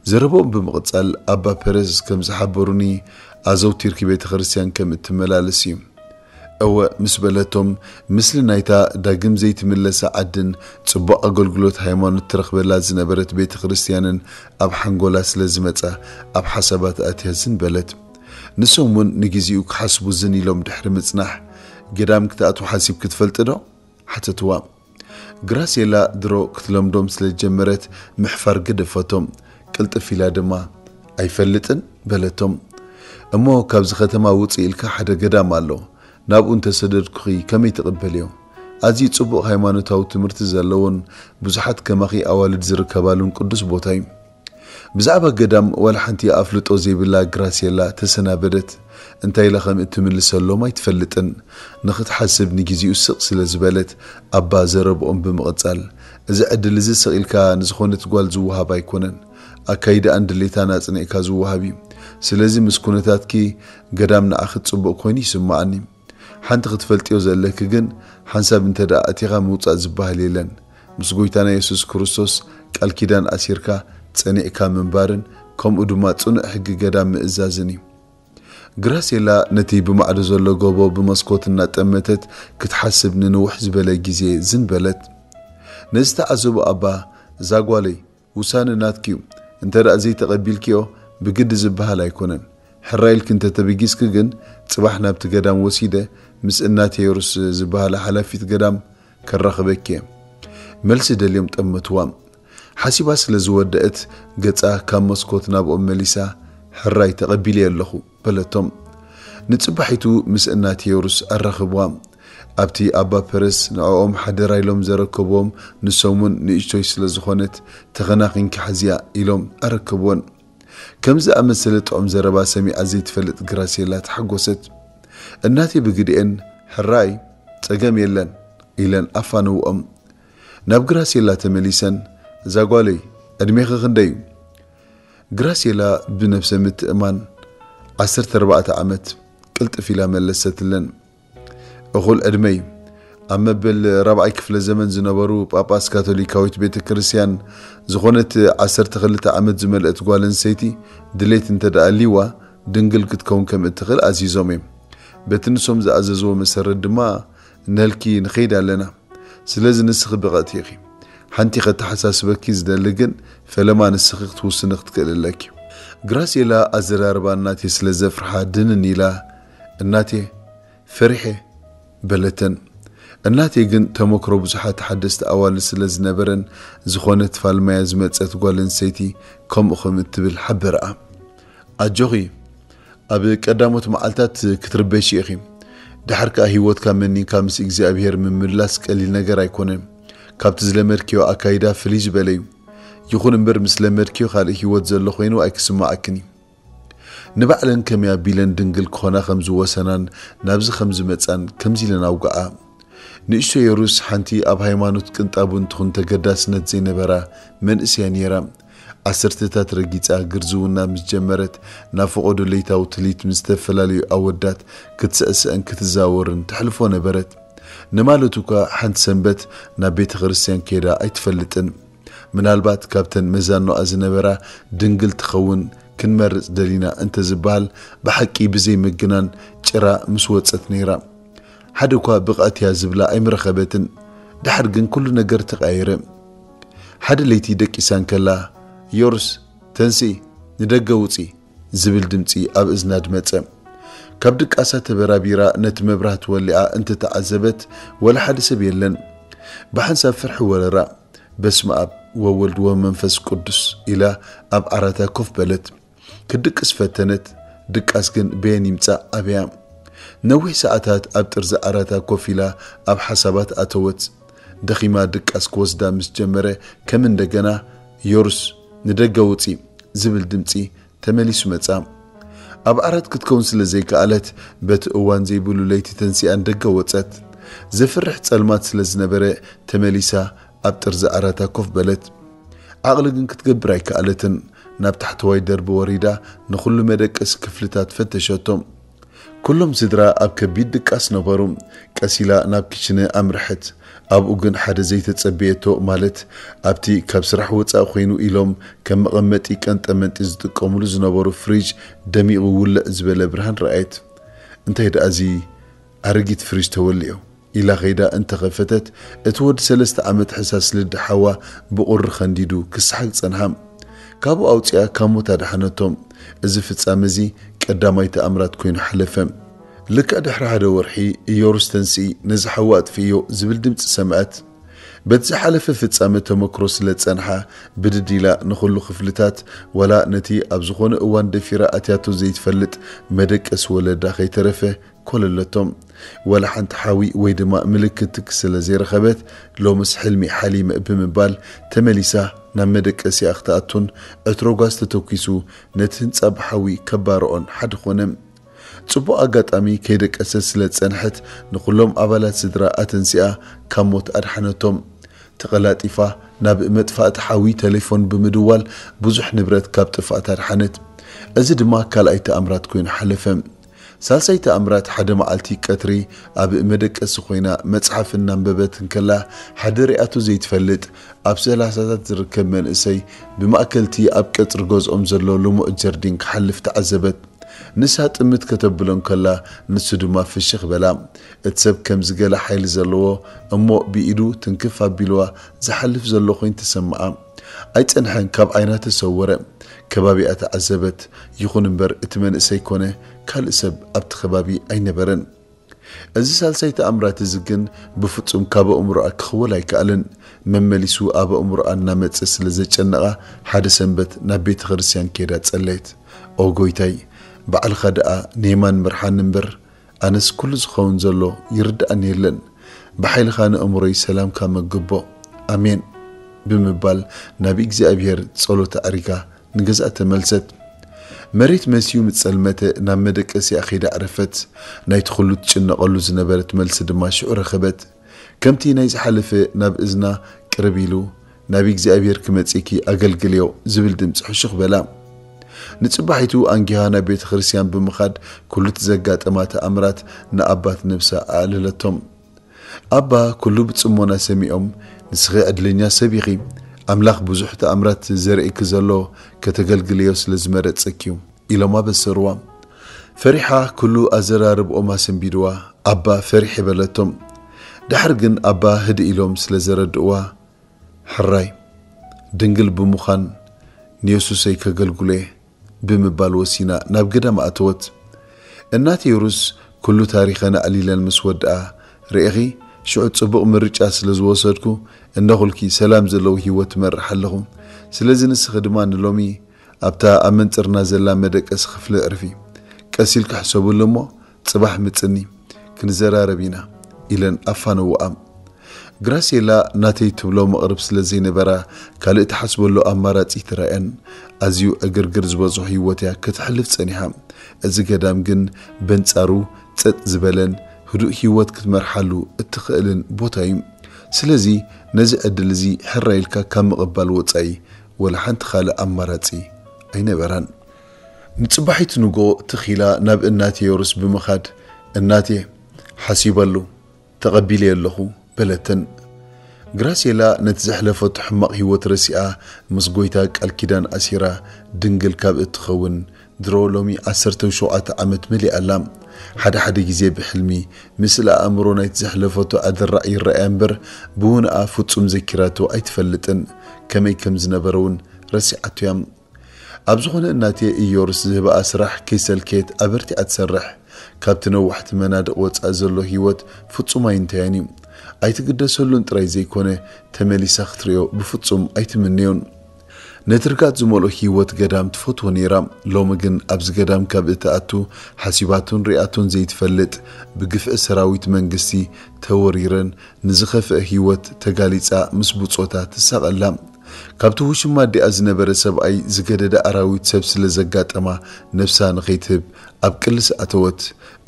ዘረቦም ብምቕጻል ኣባ ፐረዝ ከም ዝሓበሩኒ ኣዘውቲርኪ ቤተ ክርስቲያን ከም እትመላለስ እዩ። እወ ምስ በለቶም፣ ምስሊ ናይታ ዳግም ዘይትምለሳ ዓድን ጽቡቕ ኣገልግሎት ሃይማኖት ትረኽበላ ዝነበረት ቤተ ክርስቲያንን ኣብ ሓንጎላ ስለ ዝመጻ ኣብ ሓሳባት ኣትያ ዝን በለት። ንሶም እውን ንግዜኡ ክሓስቡ ዝን ኢሎም ድሕሪ ምጽናሕ፣ ገዳም ክትኣትዉ ሓሲብ ክትፈልጥ ዶ? ሓተትዋ። ግራሴላ ድሮ ክትለምዶም ስለ ጀመረት ምሕፋር ገደፈቶም። ቅልጥፍ ኢላ ድማ፣ ኣይፈልጥን በለቶም። እሞ ካብዚ ከተማ ውጽእ ኢልካ ሓደ ገዳም ኣሎ፣ ናብኡ እንተሰደድኩኺ ከመይ ትቕበልዮ? ኣዝዩ ጽቡቕ ሃይማኖታዊ ትምህርቲ ዘለዎን ብዙሓት ከማኺ ኣዋልድ ዝርከባሉን ቅዱስ ቦታ እዩ። ብዛዕባ ገዳም ዋላ ሓንቲ ኣፍልጦ ዘይብላ ግራሴላ ተሰናበደት። እንታይ ኢላ ከም እትምልሰሎም ኣይትፈልጥን። ንኽትሓስብ ንግዜኡ ስቕ ስለ ዝበለት ኣባ ዘረብኦም ብምቕጻል፣ እዚ ዕድል እዚ ስቕ ኢልካ ንዝኾነት ጓል ዝወሃብ ኣይኮነን። ኣካይዳኣን ድሌታን ኣጽኒዕካ ዝወሃብ እዩ። ስለዚ ምስ ኩነታትኪ ገዳም ንዓኺ ጽቡቕ ኮይኑ ይስምዓኒ። ሓንቲ ክትፈልጥዮ ዘለኪ ግን ሓንሳብ እንተ ደኣ ኣቲኻ ምውጻእ ዝበሃል የለን። ምስ ጎይታና የሱስ ክርስቶስ ቃል ኪዳን ኣሲርካ ጸኒዕካ ምንባርን ከምኡ ድማ ጽኑዕ ሕጊ ገዳም ምእዛዝን እዩ። ግራሴላ ነቲ ብማዕዶ ዘሎ ጎቦ ብመስኮት እናጠመተት ክትሓስብ ንንውሕ ዝበለ ግዜ ዝን በለት። ነዚ ተዓዘቡ ኣባ፣ እዛ ጓለይ፣ ውሳነ ናትኪ እዩ። እንተ ደኣ ዘይተቐቢልኪዮ ብግዲ ዝበሃል ኣይኮነን። ሕራይ ኢልኪ እንተ ተበጊስኪ ግን ጽባሕ ናብቲ ገዳም ወሲደ ምስ እናቴ ዮርስ ዝበሃላ ሓላፊት ገዳም ከራኽበኪ እየ። መልሲ ደልዮም ጠመትዋ። ሓሲባ ስለ ዝወደአት ገጻ ካብ መስኮት ናብኦም መሊሳ፣ ሕራይ ተቐቢለዮ ኣለኹ በለቶም። ንጽባሒቱ ምስ እናቴ ዮርስ ኣራኽብዋ። ኣብቲ ኣባ ፐረስ ንዕኦም ሓደራ ኢሎም ዘረከብዎም ንሶም እውን ንእሽቶይ ስለ ዝኾነት ተኸናኺንኪ ሓዝያ ኢሎም ኣረከብወን። ከምዚ ዝኣመሰለ ጥዑም ዘረባ ሰሚዓ ዘይትፈልጥ ግራሴላ ተሓጎሰት። እናቴ ብግዲኤን ሕራይ ጸገም የለን ኢለን ኣፋነውኦም። ናብ ግራሴላ ተመሊሰን እዛ ጓለይ ዕድሜኺ ክንደይ እዩ? ግራሴላ ብነብሰ ምትእማን ዓሰርተ ኣርባዕተ ዓመት ቅልጥፍ ኢላ መለሰትለን። እኹል ዕድመይ ኣብ መበል ራብዓይ ክፍለ ዘመን ዝነበሩ ጳጳስ ካቶሊካዊት ቤተ ክርስቲያን ዝኾነት ዓሰርተ ክልተ ዓመት ዝመልአት ጓል ኣንስተይቲ ድሌት እንተ ደኣ ኣልይዋ ድንግል ክትከውን ከም እትኽእል ኣዚዞም እዮም። በቲ ንሶም ዝኣዘዝዎ መሰረት ድማ ነልኪ ንኸይድ ኣለና። ስለዚ ንስኺ ብቐእቲ ኢኺ። ሓንቲ ከተሓሳስበኪ ዝደሊ ግን ፈለማ ንስኺ ክትውስኒ ክትክእል ኣለኪ። ግራሴላ ኣዘራርባ እናቴ ስለ ዘፍርሓ ድንን ኢላ እናቴ ፈሪሐ በለተን። እናቴ ግን ተመክሮ ብዙሓት ሓደስቲ ኣዋልድ ስለ ዝነበረን ዝኾነት ፋልማያ ዝመጸት ጓል ኣንስተይቲ ከምኡ ከም እትብል ሓበረኣ። ኣጆኺ፣ ኣብ ቀዳሞት መዓልታት ክትርበሺ ኢኺ። ድሓር ከኣ ህይወትካ መኒንካ ምስ እግዚኣብሄር ምምላስ ቀሊል ነገር ኣይኮነን። ካብቲ ዝለመድክዮ ኣካይዳ ፍልይ ዝበለ እዩ። ይኹን እምበር ምስ ለመድክዮ ካልእ ህይወት ዘሎ ኮይኑ ኣይክስምዓክን እዩ። ንባዕለን ከመይ ኣቢለን ድንግል ክኾና ከም ዝወሰናን ናብዚ ከም ዝመጻን ከምዚ ኢለን ኣውግዓ። ንእሽቶ የሩስ ሓንቲ ኣብ ሃይማኖት ቅንጣብ እውን ትኹን ተገዳስነት ዘይነበራ መንእሰያ ነይራ። ዓሰርተታት ረጊጻ ግርዝውና ምስ ጀመረት ናብ ፈቐዶ ለይታዊ ትልሂት ምስ ዝተፈላለዩ ኣወዳት ክትስዕስዕን ክትዛወርን ተሕልፎ ነበረት። ንማለት እኳ ሓንቲ ሰንበት ናብ ቤተ ክርስቲያን ከይዳ ኣይትፈልጥን። ምናልባት ካብተን መዛኖኣ ዝነበራ ድንግል ትኸውን ክንመርጽ ደሊና እንተ ዝበሃል ብሓቂ ብዘይ ምግናን ጭራ ምስ ወጸት ነይራ። ሓደ እኳ ብቕዕቲ እያ ዝብላ ኣይምረኸበትን። ድሓር ግን ኩሉ ነገር ተቐያየረ። ሓደ ለይቲ ደቂሳ እንከላ፣ ዮርስ፣ ተንስኢ፣ ንደገ ውጺ ዝብል ድምጺ ኣብ እዝና ድመጸ። ካብ ድቃሳ ተበራቢራ ነቲ መብራህቲ ወሊዓ እንተተዓዘበት ወላ ሓደ ሰብ የለን። ብሓንሳብ ፍርሒ ወረራ። በስመ ኣብ ወወልድ ወመንፈስ ቅዱስ ኢላ ኣብ ዓራታ ኮፍ በለት። ክድቅስ ፈተነት። ድቃስ ግን በየን ይምጻእ ኣበያ። ነዊሕ ሰዓታት ኣብ ጥርዚ ዓራታ ኮፍ ኢላ ኣብ ሓሳባት ኣተወት። ደኺማ ድቃስ ክወስዳ ምስ ጀመረ፣ ከም እንደገና፣ "ዮርስ፣ ንደገ ውጺ" ዝብል ድምጺ ተመሊሱ መጻ። ኣብ ዓራት ክትከውን ስለ ዘይከኣለት፣ በቲ እዋን ዘይብሉ ለይቲ ተንሲኣ ንደገ ወጸት። ዘፍርሕ ጸልማት ስለ ዝነበረ፣ ተመሊሳ ኣብ ጥርዚ ዓራታ ኮፍ በለት። ዓቕሊ ግን ክትገብር ኣይከኣለትን። ናብ ታሕተዋይ ደርቢ ወሪዳ ንኹሉ መደቀሲ ክፍልታት ፈተሸቶ። ኩሎም ስድራ ኣብ ከቢድ ድቃስ ነበሩ። ቀስ ኢላ ናብ ክሽነ ኣምርሐት። ኣብኡ ግን ሓደ ዘይተጸበየቶ፣ ማለት ኣብቲ ካብ ስራሕ ወጻኢ ኮይኑ ኢሎም ከም መቐመጢ ቀንጠመንጢ ዝጥቀሙሉ ዝነበሩ ፍሪጅ ደሚቑ ውልዕ ዝበለ ብርሃን ረኣየት። "እንታይ ደኣ እዚ ኣረጊት ፍሪጅ ተወሊዑ?" ኢላ ኸይዳ እንተኸፈተት፣ እቲ ወዲ ሰለስተ ዓመት ሕሳስ ልዲ ሓዋ ብቑሪ ኸንዲዱ ክሰሓግ ጸንሓ። ካብኡ ኣውጺኣ ካብ ሞት ኣድሓነቶም። እዚ ፍጻመ እዚ ቀዳማይ ተኣምራት ኮይኑ ሓለፈ። ልክዕ ድሕሪ ሓደ ወርሒ፣ "እዮርስ ተንስኢ፣ ነዚ ሓዊ ኣጥፍእዮ" ዝብል ድምጺ ሰምዐት። በቲ ዝሓለፈ ፍጻመ ተመክሮ ስለ ጸንሓ፣ ብድድ ኢላ ንኹሉ ክፍልታት፣ ዋላ ነቲ ኣብ ዝኾነ እዋን ደፊራ ኣትያቶ ዘይትፈልጥ መደቀሲ ወለዳ ከይተረፈ፣ ኮለለቶም። ዋላ ሓንቲ ሓዊ ወይ ድማ ምልክት ትኪ ስለ ዘይረኸበት፣ "ሎምስ ሕልሚ ሓሊመ" ብምባል ተመሊሳ ናብ መደቀሲኣ ክትኣቱን፣ ዕትሮ ጓዝ ተተኲሱ ነቲ ህንጻ ብሓዊ ከባርዖን ሓደ ኾነ። ጽቡቕ ኣጋጣሚ ከይደቀሰት ስለ ዝጸንሐት፣ ንኹሎም ኣባላት ስድራ ኣተንሲኣ ካብ ሞት ኣድሓነቶም። ተቐላጢፋ ናብ መጥፋእቲ ሓዊ ቴሌፎን ብምድዋል፣ ብዙሕ ንብረት ካብ ጥፍኣት ኣድሓነት። እዚ ድማ ካልኣይ ተኣምራት ኮይኑ ሓለፈ። ሳልሳይ ተኣምራት፣ ሓደ መዓልቲ ቀትሪ ኣብ መደቀሲ ኮይና መጽሓፍ እናንበበት እንከላ፣ ሓደ ሪኣቶ ዘይትፈልጥ ኣብ ሰላሳታት ዝርከብ መንእሰይ ብማእከልቲ ኣብ ቀጽሪ ገዝኦም ዘሎ ልሙዕ ጀርዲን ክሓልፍ ተዓዘበት። ንሳ ጥምት ከተብሎ እንከላ፣ ንሱ ድማ ፍሽኽ በላ። እቲ ሰብ ከምዚ ገለ ሓይሊ ዘለዎ እሞ ብኢዱ ትንክፍ ኣቢልዋ ዝሓልፍ ዘሎ ኮይኑ ተሰምዓ። ኣይጸንሐን፣ ካብ ዓይና ተሰወረ። ከባቢኣ ተዓዘበት። ይኹን እምበር እቲ መንእሰይ ኮነ ካልእ ሰብ ኣብቲ ከባቢ ኣይነበረን። እዚ ሳልሳይ ተኣምራት እዚ ግን ብፍጹም ካብ ኣእምሮኣ ክኽወል ኣይከኣለን። መመሊሱ ኣብ ኣእምሮኣ እናመጸ ስለ ዘጨነቓ፣ ሓደ ሰንበት ናብ ቤተ ክርስቲያን ከይዳ ጸለየት። "ኦ ጎይታይ፣ ባዕልኻ ደኣ ንየማን ምርሓኒ እምበር፣ ኣነስ ኩሉ ዝኸውን ዘሎ ይርድኣኒ የለን። ብሓይልኻ ንእምሮይ ሰላምካ መግቦ። ኣሜን" ብምባል ናብ እግዚኣብሔር ጸሎት ኣዕሪጋ ንገዝኣ ተመልሰት። መሬት መስዩ ምስ ጸልመተ ናብ መደቀሲኣ ከይዳ ኣዕረፈት። ናይቲ ኩሉ ትጭነቐሉ ዝነበረት መልሲ ድማ ሽዑ ረኸበት። ከምቲ ናይ ዝሓለፈ ናብ እዝና ቅርብ ኢሉ፣ "ናብ እግዚኣብሔር ክመጽእኪ ኣገልግልዮ" ዝብል ድምጺ ሕሹኽ በላ። ንጽባሒቱ ኣንጊሃ ናብ ቤተ ክርስቲያን ብምኻድ ኩሉ እቲ ዘጋጠማ ተኣምራት ንኣባት ነብሳ ኣዕለለቶም። ኣባ ኩሉ ብጽሞና ሰሚዖም፣ "ንስኺ ዕድለኛ ሰብ ኢኺ፣ ኣምላኽ ብዙሕ ተኣምራት ዘርእኪ ዘሎ ከተገልግልዮ ስለ ዝመረጸኪ እዩ" ኢሎም ኣበሰርዋ። ፈሪሓ ኩሉ ኣዘራርብኦም ኣሰንቢድዋ። ኣባ ፈሪሕ በለቶም። ድሓር ግን ኣባ ህድእ ኢሎም ስለ ዘረድእዋ፣ "ሕራይ ድንግል ብምዃን ንየሱሰይ ከገልግሎ እየ" ብምባል ወሲና ናብ ገዳም ኣተወት። እናተይ ሩስ፣ ኩሉ ታሪኸን ኣዕሊለን ምስ ወድኣ፣ "ርኢኺ፣ ሽዑ ጽቡቕ ምርጫ ስለ ዝወሰድኩ፣ እነኹልኪ ሰላም ዘለዎ ህይወት እመርሕ ኣለኹ። ስለዚ ንስኺ ድማ ንሎሚ ኣብታ ኣብ መንጽርና ዘላ መደቀሲ ክፍሊ ዕርፊ። ቀስ ኢልኪ ሕሰብሉ እሞ፣ ጽባሕ ምጽኒ፣ ክንዘራረብ ኢና" ኢለን ኣፋነውኣ። ግራሴላ ናተይ ትብሎ መቕርብ ስለ ዘይነበራ፣ ካልእ ትሓስበሉ ኣማራጺ ኣይተራእያን። ኣዝዩ ዕግርግር ዝበዝሖ ህይወት እያ ከተሕልፍ ጸኒሓ። እዚ ገዳም ግን በንጻሩ ጸጥ ዝበለን ህዱእ ህይወት ክትመርሓሉ እትኽእልን ቦታ እዩ። ስለዚ ነዚ ዕድል እዚ ሕራይ ኢልካ ካብ ምቕባል ወጻኢ ወላ ሓንቲ ካልእ ኣማራጺ ኣይነበራን። ንጽባሒት ንጎ ትኺላ ናብ እናቴ ዮርስ ብምኻድ፣ "እናቴ፣ ሓሲበሉ፣ ተቐቢለዮ ኣለኹ" በለተን። ግራሴላ ነቲ ዘሕለፈቶ ሕማቕ ህይወት ረሲኣ፣ ምስ ጎይታ ቃል ኪዳን ኣሲራ ድንግል ካብ እትኸውን ድሮ ሎሚ ዓሰርተ ሸውዓተ ዓመት መሊኣ ኣላ። ሓደ ሓደ ግዜ ብሕልሚ፣ ምስላ ኣእምሮ ናይቲ ዘሕለፈቶ ኣደራዕ ይረኣያ እምበር፣ ብውንኣ ፍጹም ዘኪራቶ ኣይትፈልጥን። ከመይ ከም ዝነበረ እውን ረሲዓቶ እያ። ኣብ ዝኾነ እናቴ ኢዮርስ ዝህብኣ ስራሕ ከይሰልከየት ኣበርቲዓ ትሰርሕ። ካብቲ ነዋሕቲ መናድቕ ወጻኢ ዘሎ ህይወት ፍጹም ኣይንተያን እዩ። ኣይትግደሰሉን ጥራይ ዘይኮነ፣ ተመሊሳ ክትርእዮ ብፍጹም ኣይትምንዮን። ነቲ ርግኣት ዝመልኦ ህይወት ገዳም ትፈትዎ ነይራ። ሎሚ ግን ኣብዚ ገዳም ካብ እትኣቱ ሓሲባቶን ሪኣቶን ዘይትፈልጥ፣ ብግፍዒ ሰራዊት መንግስቲ ተወሪረን ንዝኸፍአ ህይወት ተጋሊጻ ምስ ብጾታ ትሳቐ ኣላ። ካብቲ ውሽማ ኣዲኣ ዝነበረ ሰብኣይ ዝገደደ ኣራዊት ሰብ ስለ ዘጋጠማ፣ ነብሳ ንኸይትህብ ኣብ ቅልስ ኣተወት።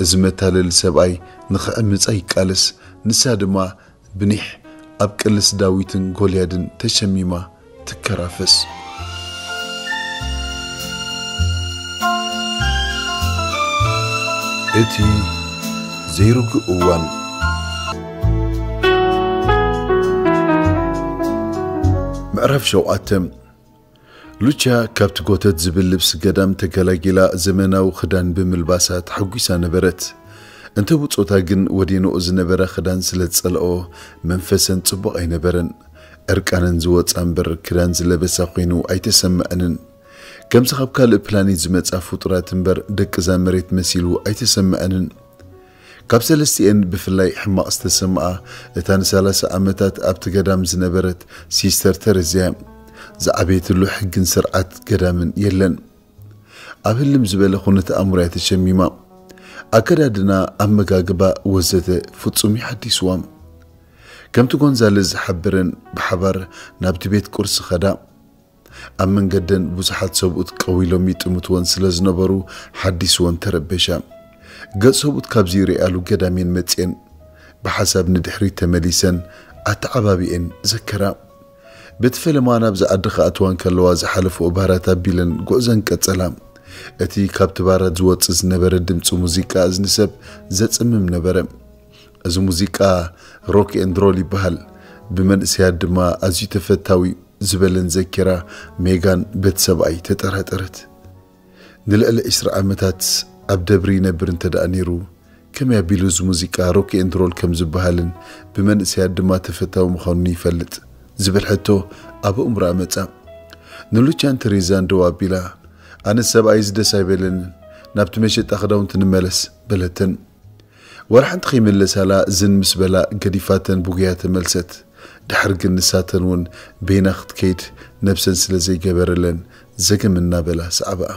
እዚ መታለሊ ሰብኣይ ንኽዕምጻ ይቃለስ፣ ንሳ ድማ ብኒሕ ኣብ ቅልስ ዳዊትን ጎልያድን ተሸሚማ ትከራፈስ። እቲ ዘይርጉእ እዋን። ምዕራፍ ሸውዓተ። ሉቻ ካብቲ ጎተት ዝብል ልብሲ ገዳም ተገላጊላ፣ ዘመናዊ ክዳን ብምልባሳ ተሓጒሳ ነበረት። እንተ ብጾታ ግን ወዲንኦ ዝነበረ ክዳን ስለ ዝጸልኦ፣ መንፈሰን ጽቡቕ ኣይነበረን። ዕርቃነን ዝወጻ እምበር ክዳን ዝለበሳ ኮይኑ ኣይተሰምዐንን። ከምዚ ካብ ካልእ ፕላኔት ዝመጻ ፍጡራት እምበር ደቂ እዛ መሬት መሲሉ ኣይተሰምዐንን። ካብ ሰለስቲኤን ብፍላይ ሕማቕ ዝተሰምኣ፣ እታ ንሰላሳ ዓመታት ኣብቲ ገዳም ዝነበረት ሲስተር ተረዝያ እያ። ዝዓበየትሉ ሕግን ስርዓት ገዳምን የለን። ኣብ ህልም ዝበለ ኩነት ኣእምሮ እያ ተሸሚማ። ኣከዳድና፣ ኣመጋግባ ወዘተ ፍጹም እዩ ሓዲስዋ። ከምቲ ጎንዛለዝ ዝሓበረን ብሓባር ናብቲ ቤት ቁርሲ ኸዳ። ኣብ መንገደን ብዙሓት ሰብኡት ቀዊሎም ይጥምትወን ስለ ዝነበሩ ሓዲስወን ተረበሻ። ገጽ ሰብኡት ካብ ዝርእያሉ ገዳም እየን መጽየን። ብሓሳብ ንድሕሪት ተመሊሰን ኣተዓባቢኤን ዘከራ። በቲ ፈለማ ናብዚ ዓዲ ክኣትዋ እንከለዋ ዝሓለፍኦ ባራት ኣቢለን ጉዕዘን ቀጸላ። እቲ ካብቲ ባራት ዝወጽእ ዝነበረ ድምጺ ሙዚቃ እዝኒ ሰብ ዘጽምም ነበረ። እዚ ሙዚቃ ሮክ ኤንድ ሮል ይበሃል። ብመንእሰያት ድማ ኣዝዩ ተፈታዊ እዩ ዝበለን ዘኪራ ሜጋን በቲ ሰብኣይ ተጠራጠረት። ንልዕሊ ዕስራ ዓመታት ኣብ ደብሪ ይነብር እንተ ደኣ ነይሩ፣ ከመይ ኣቢሉ እዚ ሙዚቃ ሮክ ኤንድ ሮል ከም ዝበሃልን ብመንእሰያት ድማ ተፈታዊ ምዃኑን ይፈልጥ ዝብል ሕቶ ኣብ ኣእምሮኣ መጻ። ንሉቻን ተሬዛን ደው ኣቢላ፣ ኣነስ ሰብኣይስ ደስ ኣይበለንን፣ ናብቲ መሸጣ ክዳውንቲ ንመለስ በለተን። ዋላ ሓንቲ ከይመለሳላ ዝን ምስ በላ ገዲፋተን ብጉያ ተመልሰት። ድሕር ግን ንሳተን እውን በይና ክትከይድ ነብሰን ስለ ዘይገበረለን ዘገም እናበላ ሰዓባኣ።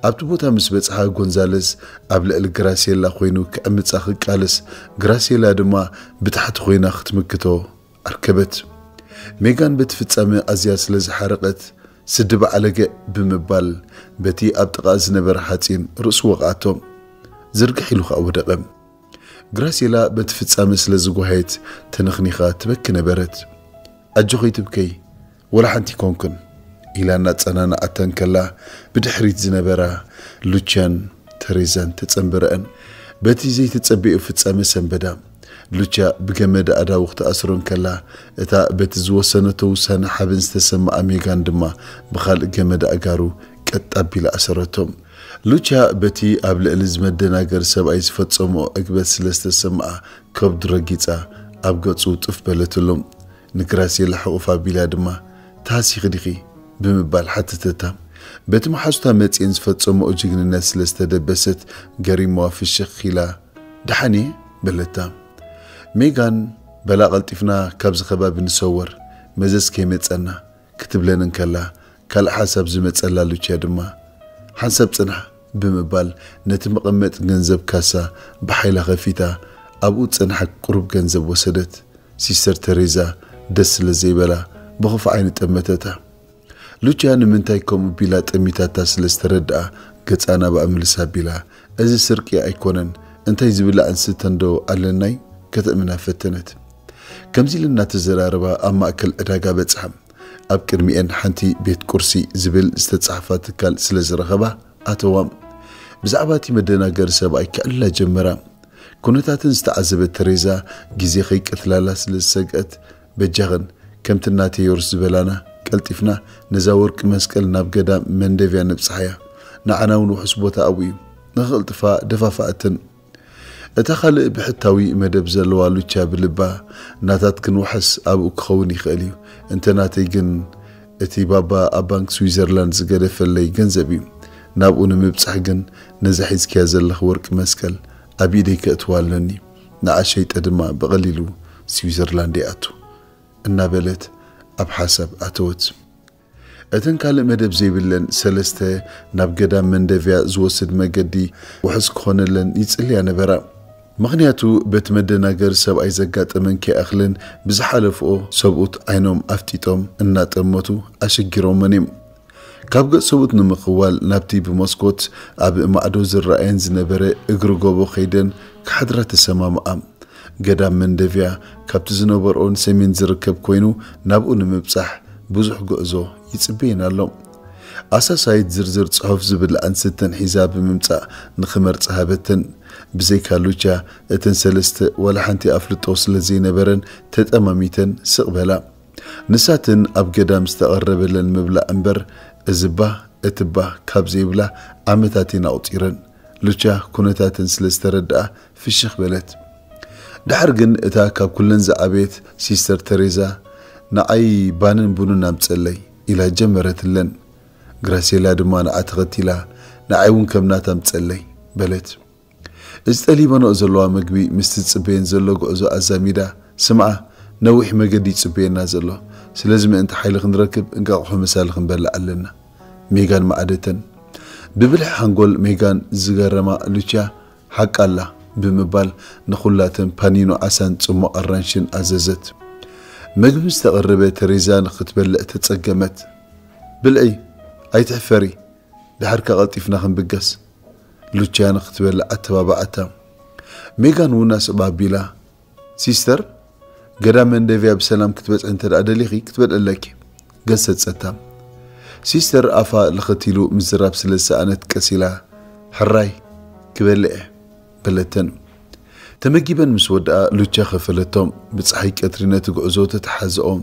ኣብቲ ቦታ ምስ በጽሓ ጎንዛለስ ኣብ ልዕሊ ግራሴላ ኮይኑ ክዕምጻ ክቃለስ፣ ግራሴላ ድማ ብታሕቲ ኮይና ክትምክቶ ኣርከበት። ሜጋን በቲ ፍጻመ ኣዝያ ስለ ዝሓረቐት ስዲ በዓለገ ብምባል በቲ ኣብ ጥቓ ዝነበረ ሓጺን ርእሱ ወቕኣቶ። ዝርግሕ ኢሉ ኸኣ ወደቐ። ግራሴላ በቲ ፍጻመ ስለ ዝጓሃየት ተነኽኒኻ ትበኪ ነበረት። ኣጆኺ ኣይትብከይ፣ ወላ ሓንቲ ኣይኮንኩን ኢላ እናጸናንዓታ እንከላ ብድሕሪት ዝነበራ ሉቻን ተሬዛን ተጸንበረአን። በቲ ዘይተጸበዮ ፍጻመ ሰንበዳ። ሉቻ ብገመድ ኣእዳዉ ክትኣስሮ እንከላ፣ እታ በቲ ዝወሰነቶ ውሳነ ሓበን ዝተሰምኣ ሜጋን ድማ ብኻልእ ገመድ ኣእጋሩ ቀጥ ኣቢላ ኣሰረቶ። ሉቻ በቲ ኣብ ልዕሊ ዝመደናገር ሰብኣይ ዝፈጸምኦ ዕግበት ስለ ዝተሰምኣ ከብዱ ረጊጻ ኣብ ገጹ ጥፍ በለትሉ። ንግራሴላ ሕቑፍ ኣቢላ ድማ፣ "ተሃሲኺ ዲኺ?" ብምባል ሓተተታ። በቲ መሓዙታ መጺኤን ዝፈጸምኦ ጅግንነት ስለ ዝተደበሰት ገሪማዋ ፍሽኽ ኢላ፣ "ደሓን እየ?" በለታ። ሜጋን፣ "በላ ቀልጢፍና ካብዚ ከባቢ ንሰወር፣ መዘዝ ከይመጸና" ክትብለን እንከላ፣ ካልእ ሓሳብ ዝመጸላ ሉችያ ድማ፣ "ሓንሳብ ጽንሓ" ብምባል ነቲ መቐመጢ ገንዘብ ካሳ ብሓይላ ከፊታ፣ ኣብኡ ዝጸንሓ ቁሩብ ገንዘብ ወሰደት። ሲስተር ተሬዛ ደስ ስለ ዘይበላ ብኽፉእ ዓይኒ ጠመተታ። ሉችያ ንምንታይ ከምኡ ቢላ ጠሚታታ ስለ ዝተረድኣ፣ ገጻ ናብኣ ምልስ ኣቢላ፣ "እዚ ስርቂ ኣይኮነን፣ እንታይ ዝብላዕን ዝስተን ዶ ኣለናይ?" ከተእምና ፈተነት። ከምዚ ኢለን እናተዘራረባ ኣብ ማእከል ዕዳጋ በጽሓ። ኣብ ቅድሚኤን ሓንቲ ቤት ቁርሲ ዝብል ዝተጻሕፋ ትካል ስለ ዝረኸባ ኣተዋ። ብዛዕባ እቲ መደናገሪ ሰብኣይ ክዕልላ ጀመራ። ኩነታተን ዝተዓዘበት ተሬዛ ግዜ ከይቀትላላ ስለ ዝሰግአት፣ "በጃኽን ከምቲ እናተዮርስ ዝበላና ቀልጢፍና ነዛ ወርቂ መስቀል ናብ ገዳም መንደብያ ነብጽሓያ። ንዓና እውን ውሑስ ቦታ ኣብኡ እዩ" ንኽቕልጥፋ ደፋፍኣተን። እታ ካልእ ብሕታዊ መደብ ዘለዋ ሉቻ ብልባ፣ "ናታትክን ዋሕስ ኣብኡ ክኸውን ይኽእል እዩ፣ እንተ ናተይ ግን እቲ ባባ ኣብ ባንክ ስዊዘርላንድ ዝገደፈለይ ገንዘብ እዩ። ናብኡ ንምብጻሕ ግን ነዛ ሒዝክያ ዘለኺ ወርቂ መስቀል ኣብ ኢደይ ከእትዋ ኣሎኒ። ንዓ ሸይጠ ድማ ብቐሊሉ ስዊዘርላንድ ይኣቱ" እናበለት ኣብ ሓሳብ ኣተወት። እተን ካልእ መደብ ዘይብለን ሰለስተ ናብ ገዳም መንደቪያ ዝወስድ መገዲ ውሑስ ክኾነለን ይጽልያ ነበራ። ምኽንያቱ በቲ መደናገሪ ሰብኣይ ዘጋጠመን ከይኣኽለን ብዝሓለፍኦ ሰብኡት ዓይኖም ኣፍጢጦም እናጠመቱ ኣሸጊሮመን እዮም። ካብ ገጽ ሰብኡት ንምኽዋል ናብቲ ብመስኮት ኣብ ማዕዶ ዝረኣየን ዝነበረ እግሪ ጎቦ ከይደን ክሓድራ ተሰማምኣ። ገዳም መንደቪያ ካብቲ ዝነበርኦ ንሰሜን ዝርከብ ኮይኑ ናብኡ ንምብጻሕ ብዙሕ ጉዕዞ ይጽበየን ኣሎ። ኣሳሳይት ዝርዝር ጽሑፍ ዝብልዓን ስተን ሒዛ ብምምጻእ ንኽመርጻ ሃበተን። ብዘይካ ሉቻ እተን ሰለስተ ዋላ ሓንቲ ኣፍልጦ ስለ ዘይነበረን ተጠማሚተን ስቕ በላ። ንሳትን ኣብ ገዳም ዝተቐረበለን ምብላዕ እምበር እዝባ እትባ ካብ ዘይብላ ዓመታት እየን ኣቑጺረን። ሉቻ ኩነታተን ስለ ዝተረድኣ ፍሽኽ በለት። ድሓር ግን እታ ካብ ኩለን ዝዓበየት ሲስተር ተሬዛ ንዓይ ባንን ቡንን ኣምጸለይ ኢላ ጀመረትለን። ግራሴላ ድማ ንዓ ተኸቲላ ንዓይ እውን ከም ናታ ኣምጸለይ በለት። እዚ ጠሊበንኦ ዘለዋ መግቢ ምስቲ ዝጽበየን ዘሎ ጉዕዞ ኣዛሚዳ፣ ስምዓ፣ ነዊሕ መገዲ ይጽበየና ዘሎ፣ ስለዚ ምእንቲ ሓይሊ ክንረክብ እንቃቕሖ መሳሊ ክንበልዕ ኣለና። ሜጋን መዓደተን። ብብልሒ ሓንጎል ሜጋን ዝገረማ ሉቻ ሓቃ ኣላ ብምባል ንኹላተን ፓኒኖ ዓሳን ጽሙቕ ኣራንሽን ኣዘዘት። መግቢ ምስ ተቐረበ ተሬዛ ንኽትበልዕ ተጸገመት። ብልዒ፣ ኣይትሕፈሪ፣ ድሓርካ ቀልጢፍና ክንብገስ። ሉቻ ንኽትበልዕ ኣተባባዓታ። ሜጋን እውን ኣስዕባ ኣቢላ፣ ሲስተር፣ ገዳም መንደቪያ ብሰላም ክትበጽሒ እንተ ደኣ ደሊኺ ክትበልዕለኪ። ገሰጸታ። ሲስተር ኣፋ ልኽት ኢሉ ምዝራብ ስለ ዝሰኣነት ቀስ ኢላ፣ ሕራይ ክበልዕ እየ በለተን። ተመጊበን ምስ ወድኣ ሉቻ ከፈለቶም። ብጸሓይ ቀትሪ ነቲ ጉዕዞ ተተሓዘኦም።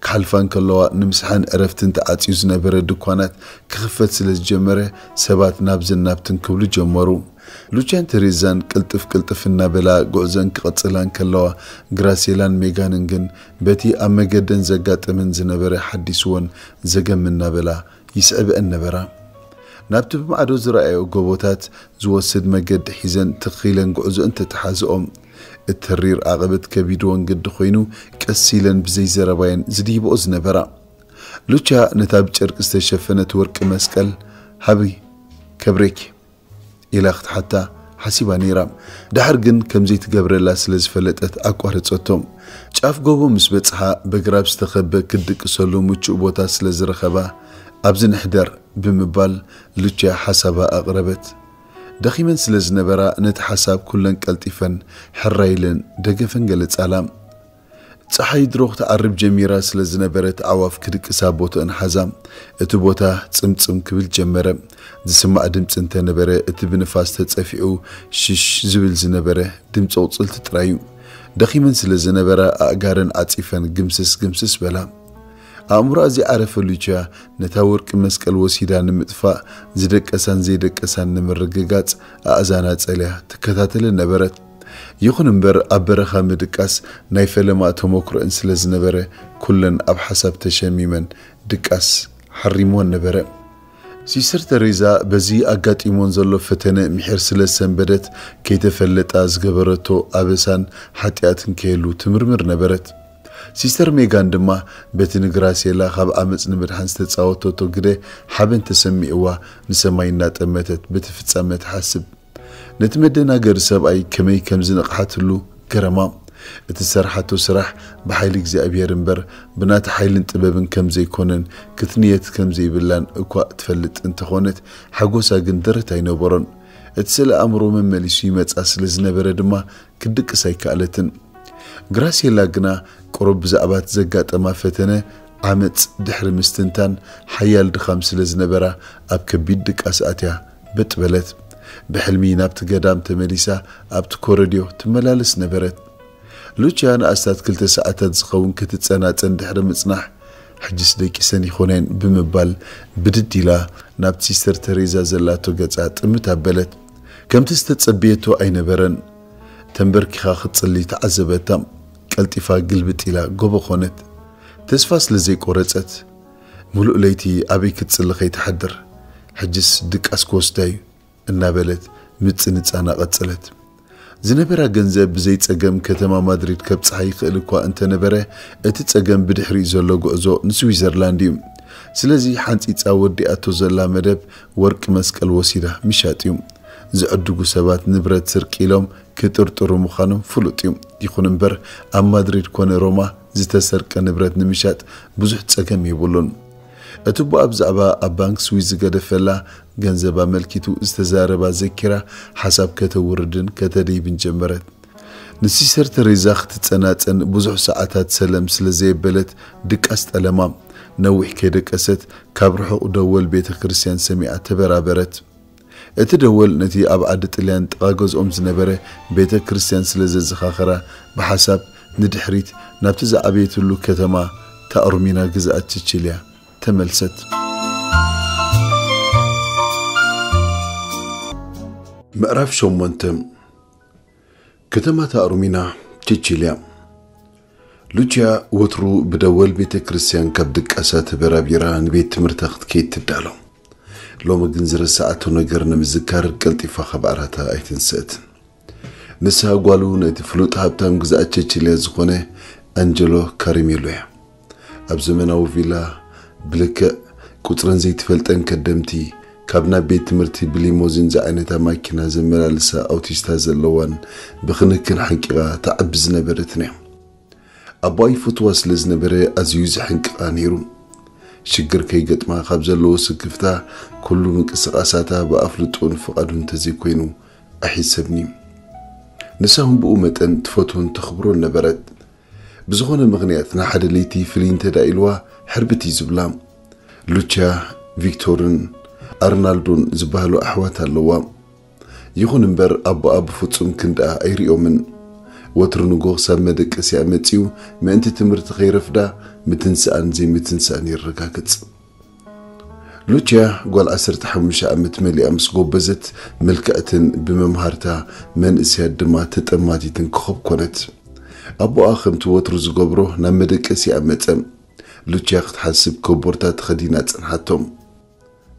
ክሓልፋ እንከለዋ ንምስሓን ዕረፍትን ተዓጽዩ ዝነበረ ድኳናት ክኽፈት ስለ ዝጀመረ ሰባት ናብዝን ናብትን ክብሉ ጀመሩ። ሉቻን ተሬዛን ቅልጥፍ ቅልጥፍ እናበላ ጉዕዘን ክቐጽላ እንከለዋ ግራሴላን ሜጋንን ግን በቲ ኣብ መገደን ዘጋጠመን ዝነበረ ሓዲስወን ዘገም እናበላ ይስዕብአን ነበራ። ናብቲ ብማዕዶ ዝረኣዮ ጎቦታት ዝወስድ መገዲ ሒዘን ትኽ ኢለን ጉዕዞ እንተተሓዝኦም፣ እተሪር ዓቐበት ከቢድወን ግዲ ኮይኑ ቀስ ኢለን ብዘይ ዘረባየን ዝድይብኦ ዝነበራ። ሉቻ ነታ ብጨርቂ ዝተሸፈነት ወርቂ መስቀል ሃቢ ከብሬኪ ኢላ ክትሓታ ሓሲባ ነይራ። ድሓር ግን ከምዘይትገብረላ ስለ ዝፈለጠት ኣቋረጸቶ። ጫፍ ጎቦ ምስ በጽሓ በግራብ ዝተኸበ ክትድቅሰሉ ምቹእ ቦታ ስለ ዝረኸባ ኣብዚ ንሕደር ብምባል ሉቻ ሓሳባ ኣቕረበት። ደኺመን ስለ ዝነበራ ነቲ ሓሳብ ኩለን ቀልጢፈን ሕራይ ኢለን ደገፈን ገለጻላ። ጸሓይ ድሮ ክትዓርብ ጀሚራ ስለ ዝነበረት ኣዕዋፍ ክድቅሳ ቦትአን ሓዛ። እቲ ቦታ ጽምጽም ክብል ጀመረ። ዝስማዕ ድምጺ እንተነበረ እቲ ብንፋስ ተጸፊዑ ሽሽ ዝብል ዝነበረ ድምጺ ኣቑጽልቲ ጥራይ እዩ። ደኺመን ስለ ዝነበራ ኣእጋረን ዓጺፈን ግምስስ ግምስስ በላ። ኣእምሮኣ ዘይዓረፈ ሉቻ ነታ ወርቂ መስቀል ወሲዳ ንምጥፋእ ዝደቀሳን ዘይደቀሳን ንምርግጋጽ ኣእዛና ጸልያ ትከታተለን ነበረት። ይኹን እምበር ኣብ በረኻ ምድቃስ ናይ ፈለማ ተመኩሮአን ስለ ዝነበረ ኩለን ኣብ ሓሳብ ተሸሚመን ድቃስ ሓሪምወን ነበረ። ሲስተር ተሬዛ በዚ ኣጋጢሞን ዘሎ ፈተነ ምሒር ስለ ዝሰንበደት ከይተፈለጣ ዝገበረቶ ኣበሳን ሓጢኣትን ከየሉ ትምርምር ነበረት። ሲስተር ሜጋን ድማ በቲ ንግራሴላ ካብ ዓመጽ ንምድሓን ዝተጻወተቶ ግደ ሓበን ተሰሚዕዋ ንሰማይ እናጠመተት በቲ ፍጻመ ትሓስብ። ነቲ መደናገሪ ሰብኣይ ከመይ ከም ዝነቕሓትሉ ገረማ። እቲ ዝሰርሓቶ ስራሕ ብሓይሊ እግዚኣብሔር እምበር ብናታ ሓይልን ጥበብን ከም ዘይኮነን ክትንየት ከም ዘይብላን እኳ ትፈልጥ እንተኾነት ሓጎሳ ግን ደረት ኣይነበሮን። እቲ ስእለ ኣእምሮ መመሊሱ ይመጻ ስለ ዝነበረ ድማ ክትድቅስ ኣይከኣለትን። ግራሴላ ግና ቁሩብ ብዛዕባ እቲ ዘጋጠማ ፈተነ ዓመጽ ድሕሪ ምስትንታን ሓያል ድኻም ስለ ዝነበራ ኣብ ከቢድ ድቃስ ኣትያ በጥ በለት። ብሕልሚ ናብቲ ገዳም ተመሊሳ ኣብቲ ኮረድዮ ትመላለስ ነበረት። ሉቻ ንኣስታት ክልተ ሰዓታት ዝኸውን ክትጸናጸን ድሕሪ ምጽናሕ ሕጅስ ደቂሰን ይኾነን ብምባል ብድድ ኢላ ናብቲ ሲስተር ተሬዛ ዘላቶ ገጻ ጥምት ኣበለት። ከምቲ ዝተጸበየቶ ኣይነበረን። ተንበርኪኻ ክትጽሊ ተዓዘበታ። ቀልጢፋ ግልብጥ ኢላ ጎቦ ኾነት። ተስፋ ስለ ዘይቆረጸት፣ "ምሉእ ለይቲ ኣበይ ክትጽሊ ከይትሓድር፣ ሕጅስ ድቃስ ክወስዳ እዩ" እናበለት ምጽንጻና ቀጸለት። ዝነበራ ገንዘብ ብዘይ ጸገም ከተማ ማድሪድ ከብጽሓ ይኽእል እኳ እንተነበረ፣ እቲ ጸገም ብድሕሪኡ ዘሎ ጉዕዞ ንስዊዘርላንድ እዩ። ስለዚ ሓንጺጻ ወዲኣቶ ዘላ መደብ ወርቂ መስቀል ወሲዳ ምሻጥ እዩ። ዝዕድጉ ሰባት ንብረት ስርቂ ኢሎም ክጥርጥሩ ምዃኖም ፍሉጥ እዩ። ይኹን እምበር ኣብ ማድሪድ ኮነ ሮማ ዝተሰርቀ ንብረት ንምሻጥ ብዙሕ ጸገም የብሉን። እቲ ኣቦኣ ብዛዕባ ኣብ ባንክ ስዊዝ ዝገደፈላ ገንዘብ ኣመልኪቱ ዝተዛረባ ዘኪራ ሓሳብ ከተውርድን ከተደይብን ጀመረት። ንሲስተር ተሬዛ ክትጸናጸን ብዙሕ ሰዓታት ሰለም ስለ ዘየበለት ድቃስ ጠለማ። ነዊሕ ከይደቀሰት ካብ ርሑቕ ደወል ቤተ ክርስቲያን ሰሚዓ ተበራበረት። እቲ ደወል ነቲ ኣብ ዓዲ ጥልያን ጥቓ ገዝኦም ዝነበረ ቤተ ክርስቲያን ስለ ዘዘኻኸራ ብሓሳብ ንድሕሪት ናብቲ ዝዓበየትሉ ከተማ ታኦርሚና ግዝኣት ቺቺልያ ተመልሰት። ምዕራፍ ሸሞንተ። ከተማ ታኦርሚና ቺቺልያ። ሉቺያ ወትሩ ብደወል ቤተ ክርስቲያን ካብ ድቃሳ ተበራቢራ ንቤት ትምህርታ ክትከይድ ትዳሎ። ሎሚ ግን ዝረሳዓቶ ነገር ንምዝካር ቀልጢፋ ካብ ዓራታ ኣይትንስእትን። ንሳ ጓሉ ነቲ ፍሉጥ ሃብታም ግዝኣት ቸችልያ ዝኾነ ኣንጀሎ ካሪሜሎ እያ። ኣብ ዘመናዊ ቪላ ብልክዕ ቁጽረን ዘይትፈልጠን ከደምቲ ካብ ናብ ቤት ትምህርቲ ብሊሞዚን ዝዓይነታ ማኪና ዘመላልሳ ኣውቲስታ ዘለዋን ብክንክን ሓንቂቓ ትዓቢ ዝነበረትን እያ። ኣቦኣ ይፈትዋ ስለ ዝነበረ ኣዝዩ ዝሕንቅቓ ነይሩ። ሽግር ከይገጥማ ካብ ዘለዎ ስክፍታ ኩሉ ምንቅስቓሳታ ብኣፍልጦን ፍቓዱን እንተዘይኮይኑ ኣይሕሰብን እዩ። ንሳ እውን ብኡ መጠን ትፈትዎን ተኽብሮን ነበረት። ብዝኾነ ምኽንያት ንሓደ ለይቲ ፍልይ እንተ ደኣ ኢልዋ ሕርብት እዩ ዝብላ። ሉቻ፣ ቪክቶርን ኣርናልዶን ዝበሃሉ ኣሕዋት ኣለዋ። ይኹን እምበር ኣቦኣ ብፍጹም ክንድኣ ኣይርእዮምን። ወትሩ ንጎ ክሳብ መደቀሲኣ መጺኡ ምእንቲ ትምህርቲ ከይረፍዳ ምትንስኣን ዘይምትንስኣን የረጋግጽ። ሉቺያ ጓል ዓሰርተ ሓሙሽተ ዓመት መሊኣ ምስ ጎበዘት ምልክዕትን ብመምሃርታ መንእሰያት ድማ ተጠማቲትን ኮኸብ ኮነት። ኣቦኣ ከምቲ ወትሩ ዝገብሮ ናብ መደቀሲኣ መጸ። ሉቺያ ክትሓስብ ኮቦርታ ተኸዲና ጸንሓቶም።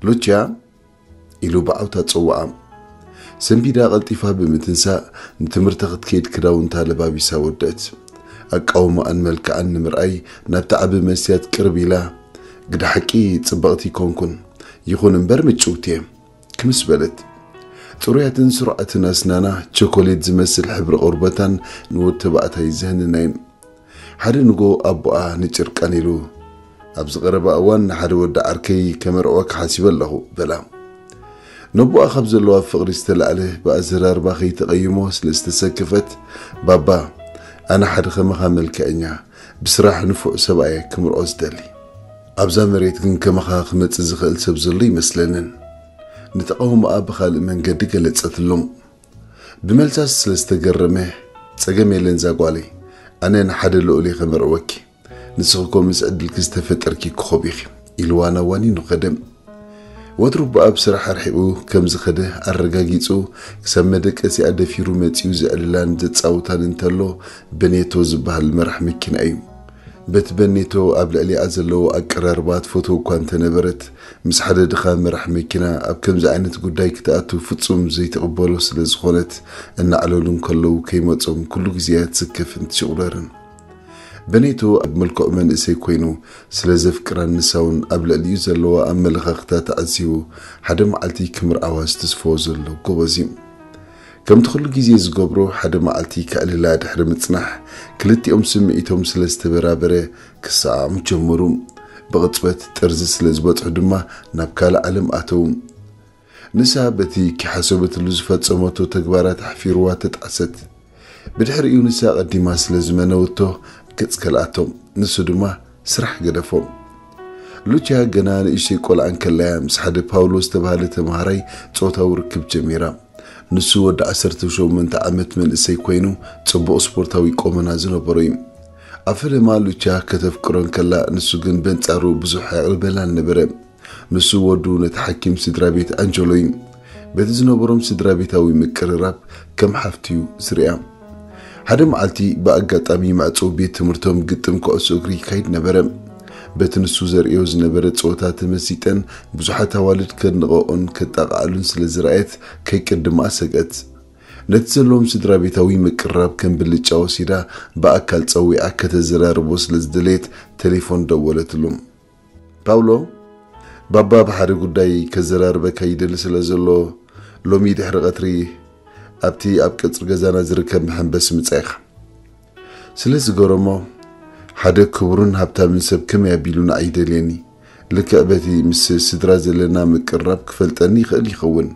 ሉቺያ ኢሉ ብዓውታ ጸውዓ። ሰንቢዳ ቀልጢፋ ብምትንሳእ ንትምህርቲ ክትከይድ ክዳውንታ ለባቢሳ ወደት። ኣቃውማኣን መልክዓን ንምርኣይ ናብቲ ዓቢ መስትያት ቅርብ ኢላ፣ "ግዳ ሓቂ ጽብቕቲ ይኮንኩን፣ ይኹን እምበር ምጭውቲ እየ" ክምስ በለት። ጽሩያትን ስሩዓትን ኣስናና፣ ቸኮሌት ዝመስል ሕብሪ ቆርበታን ንወዲ ተባዕታይ ዘህንናይን። ሓደ ንጎ ኣቦኣ ንጭርቃን ኢሉ፣ "ኣብዚ ቀረባ እዋን ንሓደ ወዲ ዓርከይ ከመርዕወካ ሓሲበ ኣለኹ" በላ። ነቦኣ ካብ ዘለዋ ፍቕሪ ዝተላዕለ ብኣዘራርባ ከይተቐይሞ ስለ ዝተሰከፈት፣ "ባባ፣ ኣነ ሓደ ከማኻ መልክዐኛ፣ ብስራሕ ንፉዕ ሰብኣይ ክምርዖ ዝደሊ። ኣብዛ መሬት ግን ከማኻ ክመጽእ ዝኽእል ሰብ ዘሎ ይመስለንን?" ንተቓውሞኣ ብኻልእ መንገዲ ገለጸትሎም። ብመልሳ ስለ ዝተገረመ፣ "ጸገም የለን ዛጓለይ፣ ኣነ ንሓደ ልኡል እየ ከመርዕወኪ። ንስኺ እኮ ምስ ዕድልኪ ዝተፈጠርኪ ኮኾብ ኢኺ" ኢልዋ ናብ ዋኒኑ ከደ። ወትሩ ብኣብ ስራሕ ኣርሒቑ ከም ዝኸደ ኣረጋጊጹ፣ ክሳብ መደቀሲኣ ደፊሩ መጺኡ ዘዕልላን ዘጻውታን እንተሎ፣ በኔቶ ዝበሃል መራሕ መኪና እዩ። በቲ በኔቶ ኣብ ልዕሊኣ ዘለዎ ኣቀራርባ ትፈትዎ እኳ እንተነበረት፣ ምስ ሓደ ድኻ መራሕ መኪና ኣብ ከምዚ ዓይነት ጉዳይ ክትኣቱ ፍጹም ዘይትቕበሎ ስለ ዝኾነት፣ እናዕለሉ እንከለዉ ከይመጾም ኩሉ ግዜ እያ ትስከፍን ትሽቑረርን። በኔቶ ኣብ መልክዑ መንእሰይ ኮይኑ ስለ ዘፍቅራን ንሳ እውን ኣብ ልዕሊኡ ዘለዋ ኣመለኻኽታ ተዓዚቡ፣ ሓደ መዓልቲ ክምርዓዋ ዝትስፎ ዘሎ ጎበዝ እዩ። ከምቲ ኩሉ ግዜ ዝገብሮ፣ ሓደ መዓልቲ ከዕልላ ድሕሪ ምጽናሕ፣ ክልቲኦም ስምዒቶም ስለ ዝተበራበረ ክሰዓዓሙ ጀመሩ። ብቕጽበት ጥርዚ ስለ ዝበጽሑ ድማ ናብ ካልእ ዓለም ኣተዉ። ንሳ በቲ ከይሓሰበትሉ ዝፈጸመቶ ተግባራት ኣሕፊርዋ ተጣዕሰት። ብድሕሪኡ ንሳ ቀዲማ ስለ ዝመነወቶ ገጽ ከልኣቶ፣ ንሱ ድማ ስራሕ ገደፎ። ሉቺያ ገና ንእሽተይ ቆልዓ እንከላያ ምስ ሓደ ፓውሎ ዝተባህለ ተማሃራይ ጾታዊ ርክብ ጀሚራ። ንሱ ወዲ ዓሰርተ ሸሞንተ ዓመት መንእሰይ ኮይኑ ጽቡቕ ስፖርታዊ ቆመና ዝነበሮ እዩ። ኣብ ፈለማ ሉቺያ ከተፍቅሮ እንከላ ንሱ ግን በንጻሩ ብዙሕ ኣየቕርበላን ነበረ። ንሱ ወዱ ነቲ ሓኪም ስድራ ቤት ኣንጀሎ እዩ። በቲ ዝነበሮም ስድራ ቤታዊ ምቅርራብ ከም ሓፍቲ እዩ ዝሪኣ። ሓደ መዓልቲ ብኣጋጣሚ ማዕጾ ቤት ትምህርቶም ግጥም ኩዕሶ እግሪ ይካይድ ነበረ። በቲ ንሱ ዘርእዮ ዝነበረ ጸወታ ተመሲጠን ብዙሓት ኣዋልድ ከድንቐኦን ከጣቕዓሉን ስለ ዝረኣየት ከይቅድማ ሰግኣት። ነቲ ዘለዎም ስድራ ቤታዊ ምቅርራብ ከም ብልጫ ወሲዳ ብኣካል ጸዊዓ ከተዘራርቦ ስለ ዝደለየት ቴሌፎን ደወለትሉ። ፓውሎ፣ ባባ ብሓደ ጉዳይ ከዘራርበካ ይደሊ ስለ ዘሎ፣ ሎሚ ድሕሪ ቀትሪ ኣብቲ ኣብ ቀጽሪ ገዛና ዝርከብ መሐንበሲ ምጻ ኢኻ። ስለ ዝገረሞ፣ ሓደ ክቡርን ሃብታምን ሰብ ከመይ ኣቢሉ ንዓይ ይደልየኒ? ልክዕ በቲ ምስ ስድራ ዘለና ምቅርራብ ክፈልጠኒ ይኽእል ይኸውን።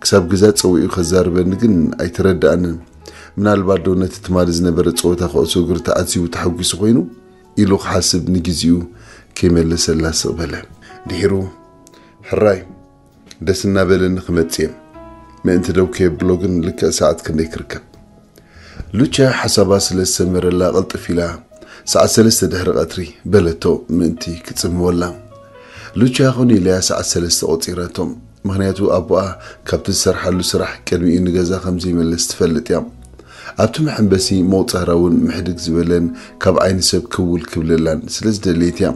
ክሳብ ገዛ ጸዊዑ ከዛርበኒ ግን ኣይተረድኣንን። ምናልባት ዶ ነቲ ትማሊ ዝነበረ ጸወታ ኩዕሶ እግሪ ተዓዚቡ ተሓጒሱ ኮይኑ? ኢሉ ክሓስብ ንግዜኡ ከይመለሰላ ስቕ በለ። ድሒሩ፣ ሕራይ፣ ደስ እናበለኒ ክመጽእ እየ። ምእንቲ ደው ከየብሎ ግን ልክዕ ሰዓት ክንደይ ክርከብ? ሉቻ ሓሳባ ስለ ዝሰመረላ ቅልጥፍ ኢላ፣ "ሰዓት ሰለስተ ድሕሪ ቀትሪ" በለቶ ምእንቲ ክጽምወላ። ሉቻ ኮነ ኢላያ ሰዓት ሰለስተ ቆጺራቶ። ምኽንያቱ ኣቦኣ ካብቲ ዝሰርሓሉ ስራሕ ቅድሚኡ ንገዛ ከም ዘይመለስ ትፈልጥ እያ። ኣብቲ መሐንበሲ መቑጸራ እውን ምሕድግ ዝበለን ካብ ዓይኒ ሰብ ክውል ክብለላን ስለ ዝደለየት እያ።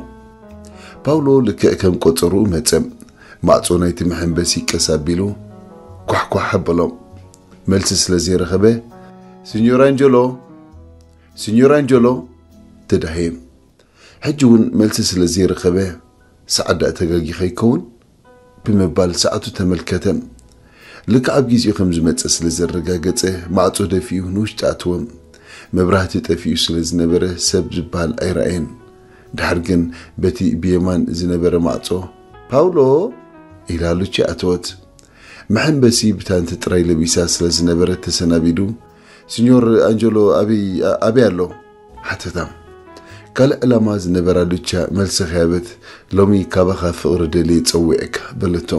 ፓውሎ ልክዕ ከም ቆጸርኡ መጸ። ማዕጾ ናይቲ መሐንበሲ ቀስ ኣቢሉ ኳሕኳሕ ኣበሎ። መልሲ ስለ ዘይረኸበ፣ "ሲኞር ኣንጀሎ፣ ሲኞር ኣንጀሎ" ተዳህየ። ሕጂ እውን መልሲ ስለ ዘይረኸበ፣ "ሰዓት ደኣ ተጋጊኻ ይከውን?" ብምባል ሰዓቱ ተመልከተ። ልክዕ ኣብ ግዜኡ ከም ዝመጸ ስለ ዘረጋገጸ፣ ማዕጾ ደፊኡ ንውሽጢ ኣተወ። መብራህቲ ጠፊኡ ስለ ዝነበረ፣ ሰብ ዝበሃል ኣይረኣየን። ድሓር ግን በቲ ብየማን ዝነበረ ማዕጾ፣ "ፓውሎ!" ኢላ ሉቺ ኣተወት። መሐንበሲ ብታንቲ ጥራይ ለቢሳ ስለ ዝነበረት ተሰናቢዱ፣ "ሲኞር ኣንጀሎ ኣበይ፣ ኣበይ ኣሎ?" ሓተታ። ካልእ ዕላማ ዝነበራ ሉቻ መልሲ ከያበት፣ "ሎሚ ካባኻ ፍቕሪ ደልየ ጸዊዐካ" በለቶ።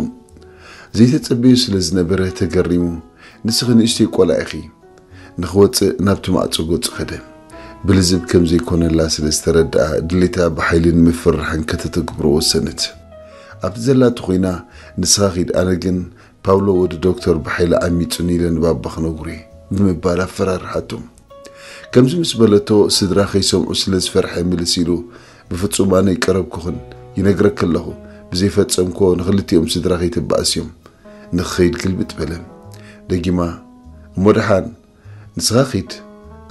ዘይተጸበዮ ስለ ዝነበረ ተገሪሙ፣ "ንስኺ ንእሽተይ ቆልዓ ኢኺ" ንኽወጽእ ናብቲ ማዕጾ ገጹ ከደ። ብልዝብ ከም ዘይኮነላ ስለ ዝተረድኣ፣ ድሌታ ብሓይሊ ንምፍርራሕን ከተተግብሮ ወሰነት። ኣብቲ ዘላቶ ኮይና፣ "ንስኻ ኺድ፣ ኣነ ግን ፓውሎ ወዲ ዶክተር ብሓይሊ ዓሚጹኒ ኢለ ንባባ ክነግሮ እየ" ብምባል ኣፈራርሓቶ። ከምዚ ምስ በለቶ፣ ስድራ ከይሰምዑ ስለ ዝፈርሐ ምልስ ኢሉ፣ "ብፍጹም ኣነ ይቀረብኩኽን፣ ይነግረኪ ኣለኹ፣ ብዘይፈጸምክዎ ንኽልቲኦም ስድራ ከይተባእስዮም" ንኽኸይድ ግልብጥ በለ። ደጊማ፣ "እሞ ደሓን፣ ንስኻ ኺድ፣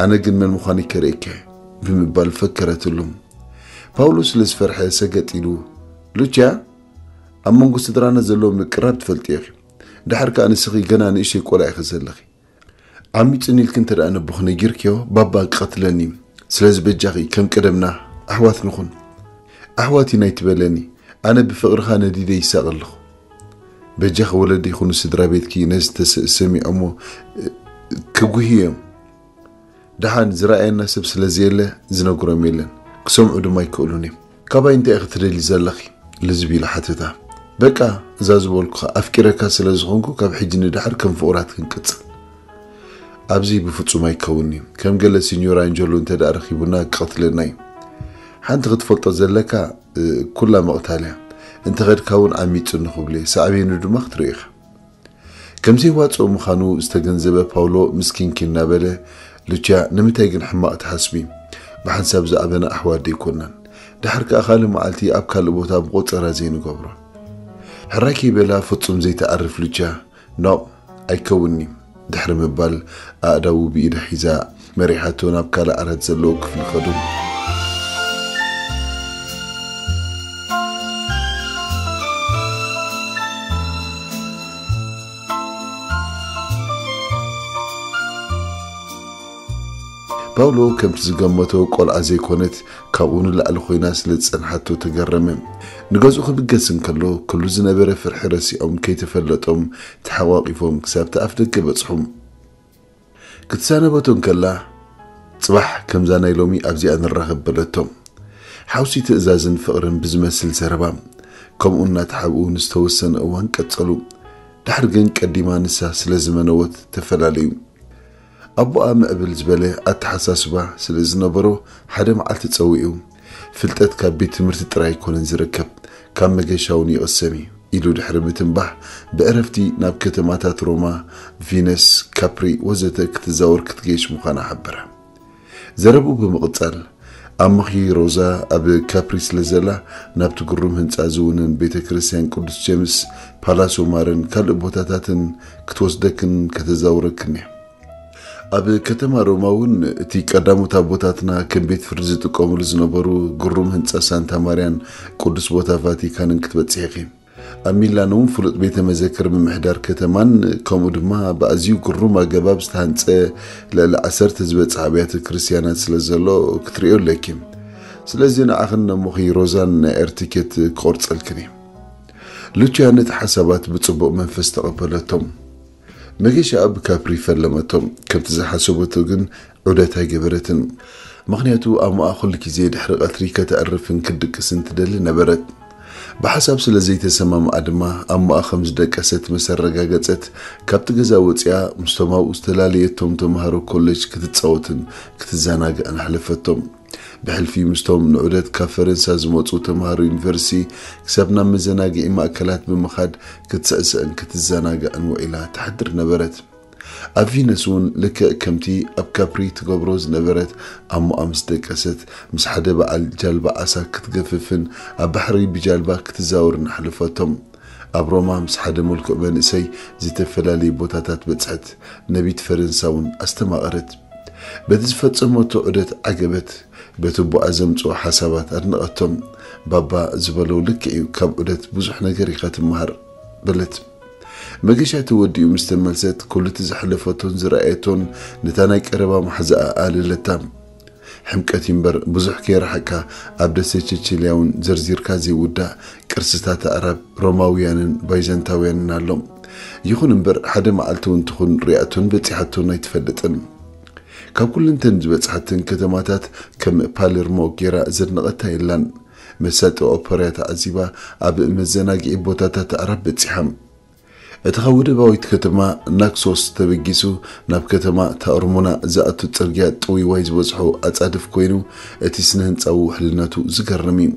ኣነ ግን መን ምዃነይ ከርእየካ" ብምባል ፈከረትሉ። ፓውሎ ስለ ዝፈርሐ ሰገጥ ኢሉ፣ "ሉቻ፣ ኣብ መንጎ ስድራና ዘሎ ምቅራብ ትፈልጥዮ ኢኺ። ድሓር ከኣ ንስኺ ገና ንእሽተይ ቆልዓ ኢኺ ዘለኺ። ዓሚጹኒ ኢልኪ እንተ ደኣ ነቦኺ ነጊርክዮ፣ ባባ ክቐትለኒ እዩ። ስለዚ በጃኺ ከም ቀደምና ኣሕዋት ንኹን። ኣሕዋት ኢና ኣይትበለኒ። ኣነ ብፍቕርኻ ነዲደ ይሳቐ ኣለኹ። በጃኺ ወለዲ ይኹኑ ስድራ ቤትኪ ነዚ ተስ-፣ ሰሚዖሞ፣ እ፣ ክጉህዩ እዮም። ደሓን ዝረኣየና ሰብ ስለ ዘየለ ዝነግሮም የለን። ክሰምዑ ድማ ኣይክእሉን እዮም። ካባይ እንታይ ኢኺ ትደሊ ዘለኺ?" ልዝብ ኢላ ሓተታ። "በቃ፣ እዛ ዝበልኩኻ፣ ኣፍቂረካ ስለ ዝኾንኩ ካብ ሕጂ ንድሓር ከም ፍቑራት ክንቅጽል" "ኣብዚ ብፍጹም ኣይከውን'ዩ። ከም ገለ ሲኞር ኣንጀሎ እንተ ደኣ ረኺቡና ክቐትለና እዩ። ሓንቲ ክትፈልጦ ዘለካ፣ እ፣ ኩላ ምቕታል እያ። እንተ ኸድካ እውን ዓሚጹኒ ክብሉ እየ። ሳዕቤኑ ድማ ክትርእዮ ኢኻ።" ከም ዘይዋጽኦ ምዃኑ ዝተገንዘበ ፓውሎ ምስኪንኪ እናበለ፣ "ሉቺያ፣ ንምንታይ ግን ሕማቕ ትሓስቢ? ብሓንሳብ ዝኣበና ኣሕዋት ደይኮናን? ደሓር ከኣ ካልእ መዓልቲ ኣብ ካልእ ቦታ ብቖጸራ ዘይንገብሮ?" ሕራይ ከይበላ ፍጹም ዘይትዓርፍ ሉቺያ፣ "ኖእ፣ ኣይከውን'ዩ" ድሕሪ ምባል፣ ኣእዳዉ ብኢዳ ሒዛ መሪሓቶ ናብ ካልእ ዓራት ዘለዎ ክፍሊ ከዱ። ፓውሎ ከምቲ ዝገመቶ ቆልዓ ዘይኮነት፣ ካብኡ ንላዕሊ ኮይና ስለ ዝጸንሓቶ ተገረመ። ንገዝኡ ክብገስ እንከሎ፣ ኩሉ ዝነበረ ፍርሒ ረሲዖም፣ ከይተፈለጦም ተሓቋቂፎም ክሳብ እቲ ኣፍደገ በጽሑ። ክትሰናበቶ እንከላ፣ "ጽባሕ ከምዛ ናይ ሎሚ ኣብዚኣ ንራኸብ" በለቶ። ሓውሲ ትእዛዝን ፍቕርን ብዝመስል ዘረባ፣ ከምኡ እናተሓብኡ ንዝተወሰነ እዋን ቀጸሉ። ድሕሪ ግን ቀዲማ ንሳ ስለ ዝመነወት ተፈላለዩ። ኣቦኣ ምዕብል ዝበለ ኣተሓሳስባ ስለ ዝነበሮ፣ ሓደ መዓልቲ ጸዊዑ፣ "ፍልጠት ካብ ቤት ትምህርቲ ጥራይ ኣይኮነን ዝርከብ፣ ካብ መገሻ እውን ይቕሰም እዩ" ኢሉ ድሕሪ ምትንባህ፣ ብዕረፍቲ ናብ ከተማታት ሮማ፣ ቪነስ፣ ካፕሪ ወዘተ ክትዛወር ክትገይሽ ምዃና ሓበራ። ዘረብኡ ብምቕጻል፣ "ኣሞኺ ሮዛ ኣብ ካፕሪ ስለ ዘላ፣ ናብቲ ግሩም ህንጻ ዝውንን ቤተ ክርስቲያን ቅዱስ ጀምስ፣ ፓላሶ ማርን ካልእ ቦታታትን ክትወስደክን ከተዛውረክን እያ። ኣብ ከተማ ሮማ እውን እቲ ቀዳሞት ኣቦታትና ከም ቤት ፍርዲ ዝጥቀሙሉ ዝነበሩ ግሩም ህንጻ ሳንታ ማርያን ቅዱስ ቦታ ቫቲካንን ክትበጽሒ ኢኺ። ኣብ ሚላን እውን ፍሉጥ ቤተ መዘክር ምምሕዳር ከተማን ከምኡ ድማ ብኣዝዩ ግሩም ኣገባብ ዝተሃንጸ ልዕሊ ዓሰርተ ዝበጽሕ ኣብያተ ክርስቲያናት ስለ ዘሎ ክትርእዮ ኣለኪ። ስለዚ ንዓኽን ነሞኺ ሮዛን ናይ ኤር ቲኬት ክቆርጸልክን እየ። ሉቺያ ነቲ ሓሳባት ብጽቡቕ መንፈስ ተቐበለቶም። መገሻ ኣብ ካፕሪ ፈለመቶም። ከምቲ ዝሓሰበቶ ግን ዑደት ኣይገበረትን። ምኽንያቱ ኣሞኣ ኩሉ ግዜ ድሕሪ ቀትሪ ከተዕርፍን ክትድቅስን ትደሊ ነበረት። ብሓሳብ ስለ ዘይተሰማምኣ ድማ ኣሞኣ ከም ዝደቀሰት ምስ ኣረጋገጸት፣ ካብቲ ገዛ ወጺኣ ምስቶም ኣብኡ ዝተላለየቶም ተምሃሮ ኮሌጅ ክትጻወትን ክትዘናግዕን ኣሕለፈቶም። ብሕልፊ ምስቶም ንዑደት ካብ ፈረንሳ ዝመጹ ተምሃሮ ዩኒቨርሲቲ ክሳብ ናብ መዘናግዒ ማእከላት ብምኻድ ክትስዕስዕን ክትዘናግዕን ውዒላ ትሓድር ነበረት። ኣብ ቪነስ እውን ልክዕ ከምቲ ኣብ ካፕሪ ትገብሮ ዝነበረት ኣሞኣ ምስ ደቀሰት ምስ ሓደ በዓል ጃልባ ዓሳ ክትገፍፍን ኣብ ባሕሪ ብጃልባ ክትዛወርን ኣሕለፈቶም። ኣብ ሮማ ምስ ሓደ ምልኩዕ መንእሰይ ዝተፈላለዩ ቦታታት በጽሐት። ነቢት ፈረንሳ እውን ኣስተማቐረት። በቲ ዝፈጸመቶ ዑደት ዓገበት። በቲ ኣቦኣ ዘምጽኦ ሓሳባት ኣድነቐቶም። ባባ ዝበሎ ልክዕ እዩ፣ ካብ ዑደት ብዙሕ ነገር ኢኻ ትመሃር በለት። መገሻ ተወዲኡ ምስ ተመልሰት ኩሉ እቲ ዘሕለፈቶን ዝረኣየቶን ነታ ናይ ቀረባ ማሕዛኣ ኣለለታ። ሕምቀት እምበር ብዙሕ ከይረሓቅካ ኣብ ደሴት ቸቸልያ እውን ዘርዚርካ ዘይውዳእ ቅርስታት ኣዕራብ ሮማውያንን ባይዛንታውያንን ኣሎ። ይኹን እምበር ሓደ መዓልቲ እውን ትኹን ሪኣቶን በጺሓቶን ኣይትፈልጥን። ካብ ኩልንተን ዝበጽሓትን ከተማታት ከም ፓሌርሞ ጌራ ዘድነቐታ የላን። መሳጢ ኦፐራ ተዓዚባ ኣብ መዘናግዒ ቦታታት ኣዕራብ በጺሓ። እቲ ካብ ወደባዊት ከተማ ናክሶስ ተበጊሱ ናብ ከተማ ታኦርሙና ዝኣቱ ጽርግያ ጥውይዋይ ዝበዝሖ ኣጻድፍ ኮይኑ፣ እቲ ስነ ህንጻዊ ውሕልነቱ ዝገርም እዩ።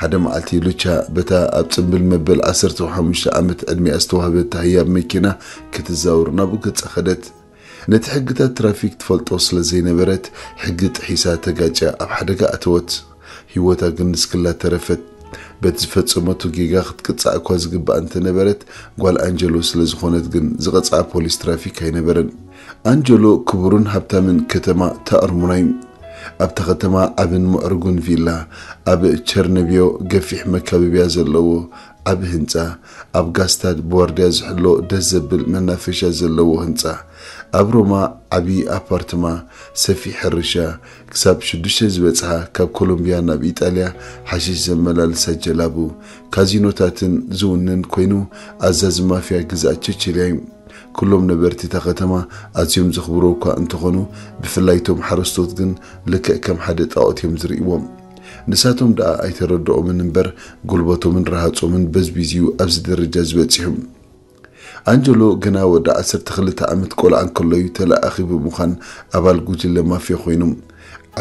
ሓደ መዓልቲ ሉቻ በታ ኣብ ጽምብል መበል ዓሰርተ ሓሙሽተ ዓመት ዕድሚኣ ዝተዋህበታ ህያብ መኪና ክትዛወር ናብኡ ገጻ ከደት። ነቲ ሕግታት ትራፊክ ትፈልጦ ስለ ዘይነበረት፣ ሕጊ ጥሒሳ ተጋጭያ ኣብ ሓደጋ ኣተወት። ህይወታ ግን ንስክላ ተረፈት። በቲ ዝፈጸመቶ ጌጋ ክትቅጻዕ እኳ ዝግባእ እንተነበረት፣ ጓል ኣንጀሎ ስለ ዝኾነት ግን ዝቐጽዓ ፖሊስ ትራፊክ ኣይነበረን። ኣንጀሎ ክቡርን ሃብታምን ከተማ ታኦርሙና እዩ። ኣብታ ከተማ ዓብን ምዕሩጉን ቪላ፣ ኣብ ቸርነቢዮ ገፊሕ መካበብያ ዘለዎ ዓቢ ህንጻ፣ ኣብ ጋስታድ ብዋርድያ ዝሕሎ ደስ ዘብል መናፈሻ ዘለዎ ህንጻ፣ ኣብ ሮማ ዓቢ ኣፓርትማ፣ ሰፊሕ ሕርሻ፣ ክሳብ ሽዱሽተ ዝበጽሓ ካብ ኮሎምብያ ናብ ኢጣልያ ሓሽሽ ዘመላልሳ ጀላቡ፣ ካዚኖታትን ዝውንን ኮይኑ ኣዛዚ ማፍያ ግዝኣት ቸቸልያ እዩ። ኩሎም ነበርቲ እታ ከተማ ኣዝዮም ዘኽብርዎ እኳ እንተኾኑ፣ ብፍላይ እቶም ሓረስቶት ግን ልክዕ ከም ሓደ ጣኦት እዮም ዝርእይዎም። ንሳቶም ደኣ ኣይተረድኦምን እምበር፣ ጉልበቶምን ረሃጾምን በዝቢዝዩ ኣብዚ ደረጃ ዝበጺሑ። ኣንጀሎ ገና ወዲ ዓሰርተ ክልተ ዓመት ቆልዓ እንከሎ እዩ ተለኣኺ ብምዃን ኣባል ጉጅለ ማፍያ ኮይኑ።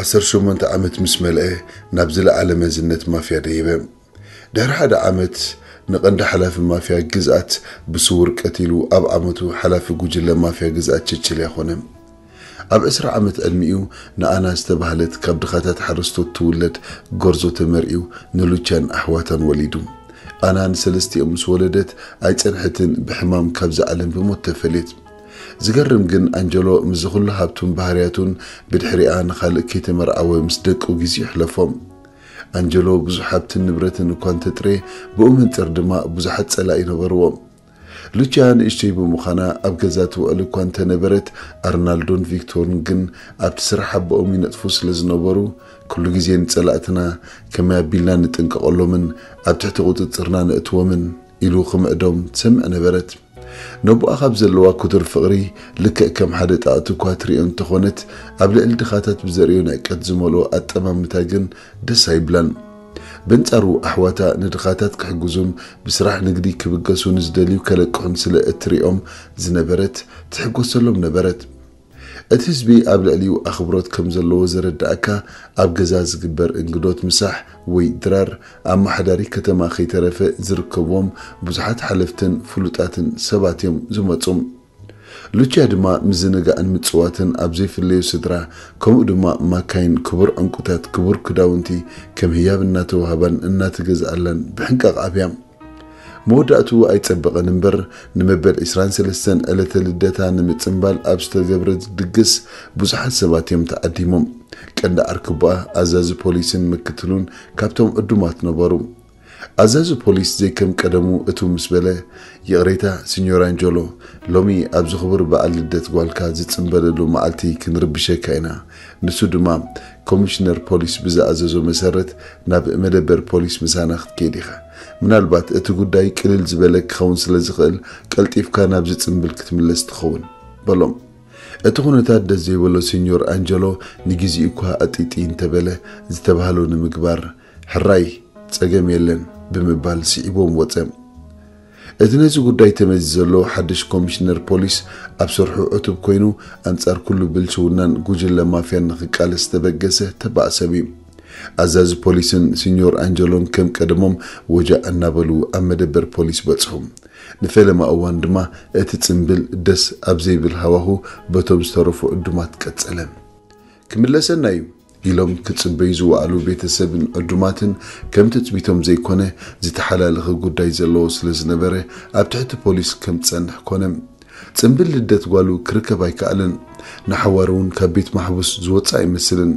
ዓሰርተ ሸሞንተ ዓመት ምስ መልአ ናብ ዝለዓለ መዝነት ማፍያ ደየበ። ድሕሪ ሓደ ዓመት ንቐንዲ ሓላፊ ማፍያ ግዝኣት ብስውር ቀቲሉ ኣብ ዓመቱ ሓላፊ ጉጅለ ማፍያ ግዝኣት ቸቸልያ ኾነ። ኣብ ዕስራ ዓመት ዕድሚኡ ንኣና ዝተባህለት ካብ ድኻታት ሓረስቶት ትውለድ ጎርዞ ተመርዕዩ ንሉቻን ኣሕዋታን ወሊዱ። ኣና ንሰለስቲኦም ምስ ወለደት ኣይጸንሐትን ብሕማም ካብዚ ዓለም ብሞት ተፈልየት። ዝገርም ግን ኣንጀሎ ምስዚ ኩሉ ሃብቱን ባህርያቱን ብድሕሪኣ ንኻልእ ከይተመርዓወ ምስ ደቁ ግዜ ይሕለፎ። ኣንጀሎ ብዙሕ ሃብትን ንብረትን እኳ እንተጥረየ ብኡ መንጽር ድማ ብዙሓት ጸላኢ ነበርዎ። ሉቺያ ንእሽተይ ብምዃና ኣብ ገዛ ትውዕል እኳ እንተነበረት ኣርናልዶን ቪክቶርን ግን ኣብቲ ስራሕ ኣቦኦም ይነጥፉ ስለ ዝነበሩ ኩሉ ግዜ ንጸላእትና ከመይ ኣቢልና ንጥንቀቐሎምን ኣብ ትሕቲ ቁጽጽርና ነእትዎምን ኢሉ ክምዕዶም ትሰምዕ ነበረት። ነቦኣ ካብ ዘለዋ ክቱር ፍቕሪ ልክዕ ከም ሓደ ጣቕቲ እኳ ትሪኦ እንተኾነት ኣብ ልዕሊ ድኻታት ብዘርእዮ ንዕቀት ዝመልኦ ኣጠማምታ ግን ደስ ኣይብላን። በንጻሩ ኣሕዋታ ንድኻታት ክሕግዙን ብስራሕ ንግዲ ክብገሱ ንዝደልዩ ከለቅሑን ስለ እትሪኦም ዝነበረት ትሕጎሰሎም ነበረት። እቲ ህዝቢ ኣብ ልዕሊኡ ኣኽብሮት ከም ዘለዎ ዘረድኣካ ኣብ ገዛ ዝግበር እንግዶት ምሳሕ ወይ ድራር ኣመሓዳሪ ከተማ ከይተረፈ ዝርከብዎም ብዙሓት ሓለፍትን ፍሉጣትን ሰባት እዮም ዝመጹ። ሉቺያ ድማ ምዝንጋዕን ምጽዋትን ኣብ ዘይፍለዩ ስድራ ከምኡ ድማ ማካይን ክቡር ዕንቁታት ክቡር ክዳውንቲ ከም ህያብ እናተዋህባን እናተገዝኣላን ብሕንቃቕ ኣብያ። መወዳእትኡ ኣይጸበቐን እምበር፣ ንመበል ዕስራን ሰለስተን ዕለተ ልደታ ንምጽምባል ኣብ ዝተገብረ ድግስ ብዙሓት ሰባት እዮም ተዓዲሞም። ቀንዲ ዓርክቦኣ ኣዛዚ ፖሊስን ምክትሉን ካብቶም ዕዱማት ነበሩ። ኣዛዚ ፖሊስ ዘይከም ቀደሙ እትው ምስ በለ፣ "ይቕሬታ ሲኞር ኣንጀሎ፣ ሎሚ ኣብዚ ክቡር በዓል ልደት ጓልካ ዝጽምበለሉ መዓልቲ ክንርብሸካ ኢና። ንሱ ድማ ኮሚሽነር ፖሊስ ብዝኣዘዞ መሰረት ናብ መደበር ፖሊስ ምሳና ክትከይድ ኢኻ። ምናልባት እቲ ጉዳይ ቅልል ዝበለ ክኸውን ስለ ዝኽእል ቀልጢፍካ ናብዚ ጽምብል ክትምለስ ትኸውን" በሎም። እቲ ኩነታት ደስ ዘይበሎ ሲኞር ኣንጀሎ ንግዜኡ እኳ ኣጢጢ እንተበለ ዝተባህሎ ንምግባር ሕራይ ጸገም የለን ብምባል ስዒቦም ወጸ። እቲ ነዚ ጉዳይ ተመዚ ዘሎ ሓድሽ ኮሚሽነር ፖሊስ ኣብ ስርሑ ዕቱብ ኮይኑ ኣንጻር ኩሉ ብልሽውናን ጉጅለ ማፍያን ንኽቃለስ ዝተበገሰ ተባዕ ሰብ እዩ። ኣዛዚ ፖሊስን ሲኞር ኣንጀሎን ከም ቀደሞም ወጃ እናበሉ ኣብ መደበር ፖሊስ በጽሑ። ንፈለማ እዋን ድማ እቲ ጽምብል ደስ ኣብ ዘይብል ሃዋሁ በቶም ዝተረፉ ዕዱማት ቀጸለ። "ክምለሰና እዩ" ኢሎም ክጽበዩ ዝወዓሉ ቤተሰብን ዕዱማትን ከም ትጽቢቶም ዘይኮነ ዝተሓላለኸ ጉዳይ ዘለዎ ስለ ዝነበረ ኣብ ትሕቲ ፖሊስ ከም ዝጸንሕ ኮነ። ጽምብል ልደት ጓሉ ክርከብ ኣይከኣለን። ንሓዋሩ እውን ካብ ቤት ማሕቡስ ዝወጽእ ኣይመስልን።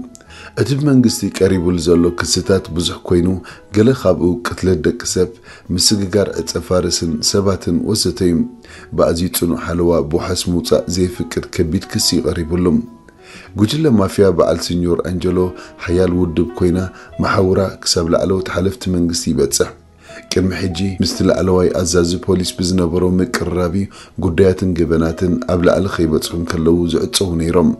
እቲ ብመንግስቲ ቀሪቡሉ ዘሎ ክስታት ብዙሕ ኮይኑ፣ ገለ ካብኡ ቅትለት ደቂ ሰብ፣ ምስግጋር ዕጸ ፋርስን ሰባትን ወዘተ እዩ። ብኣዝዩ ጽኑዕ ሓለዋ ብዋሕስ ምውጻእ ዘየፍቅድ ከቢድ ክሲ እዩ ቀሪቡሉ። ጉጅለ ማፍያ በዓል ሲኞር ኣንጀሎ ሓያል ውድብ ኮይና፣ መሓውራ ክሳብ ላዕለዎት ሓለፍቲ መንግስቲ ይበጽሕ። ቅድሚ ሕጂ ምስቲ ላዕለዋይ ኣዛዚ ፖሊስ ብዝነበሮ ምቅርራብ እዩ ጉዳያትን ገበናትን ኣብ ላዕሊ ከይበጽሑ እንከለዉ ዝዕጸዉ ነይሮም።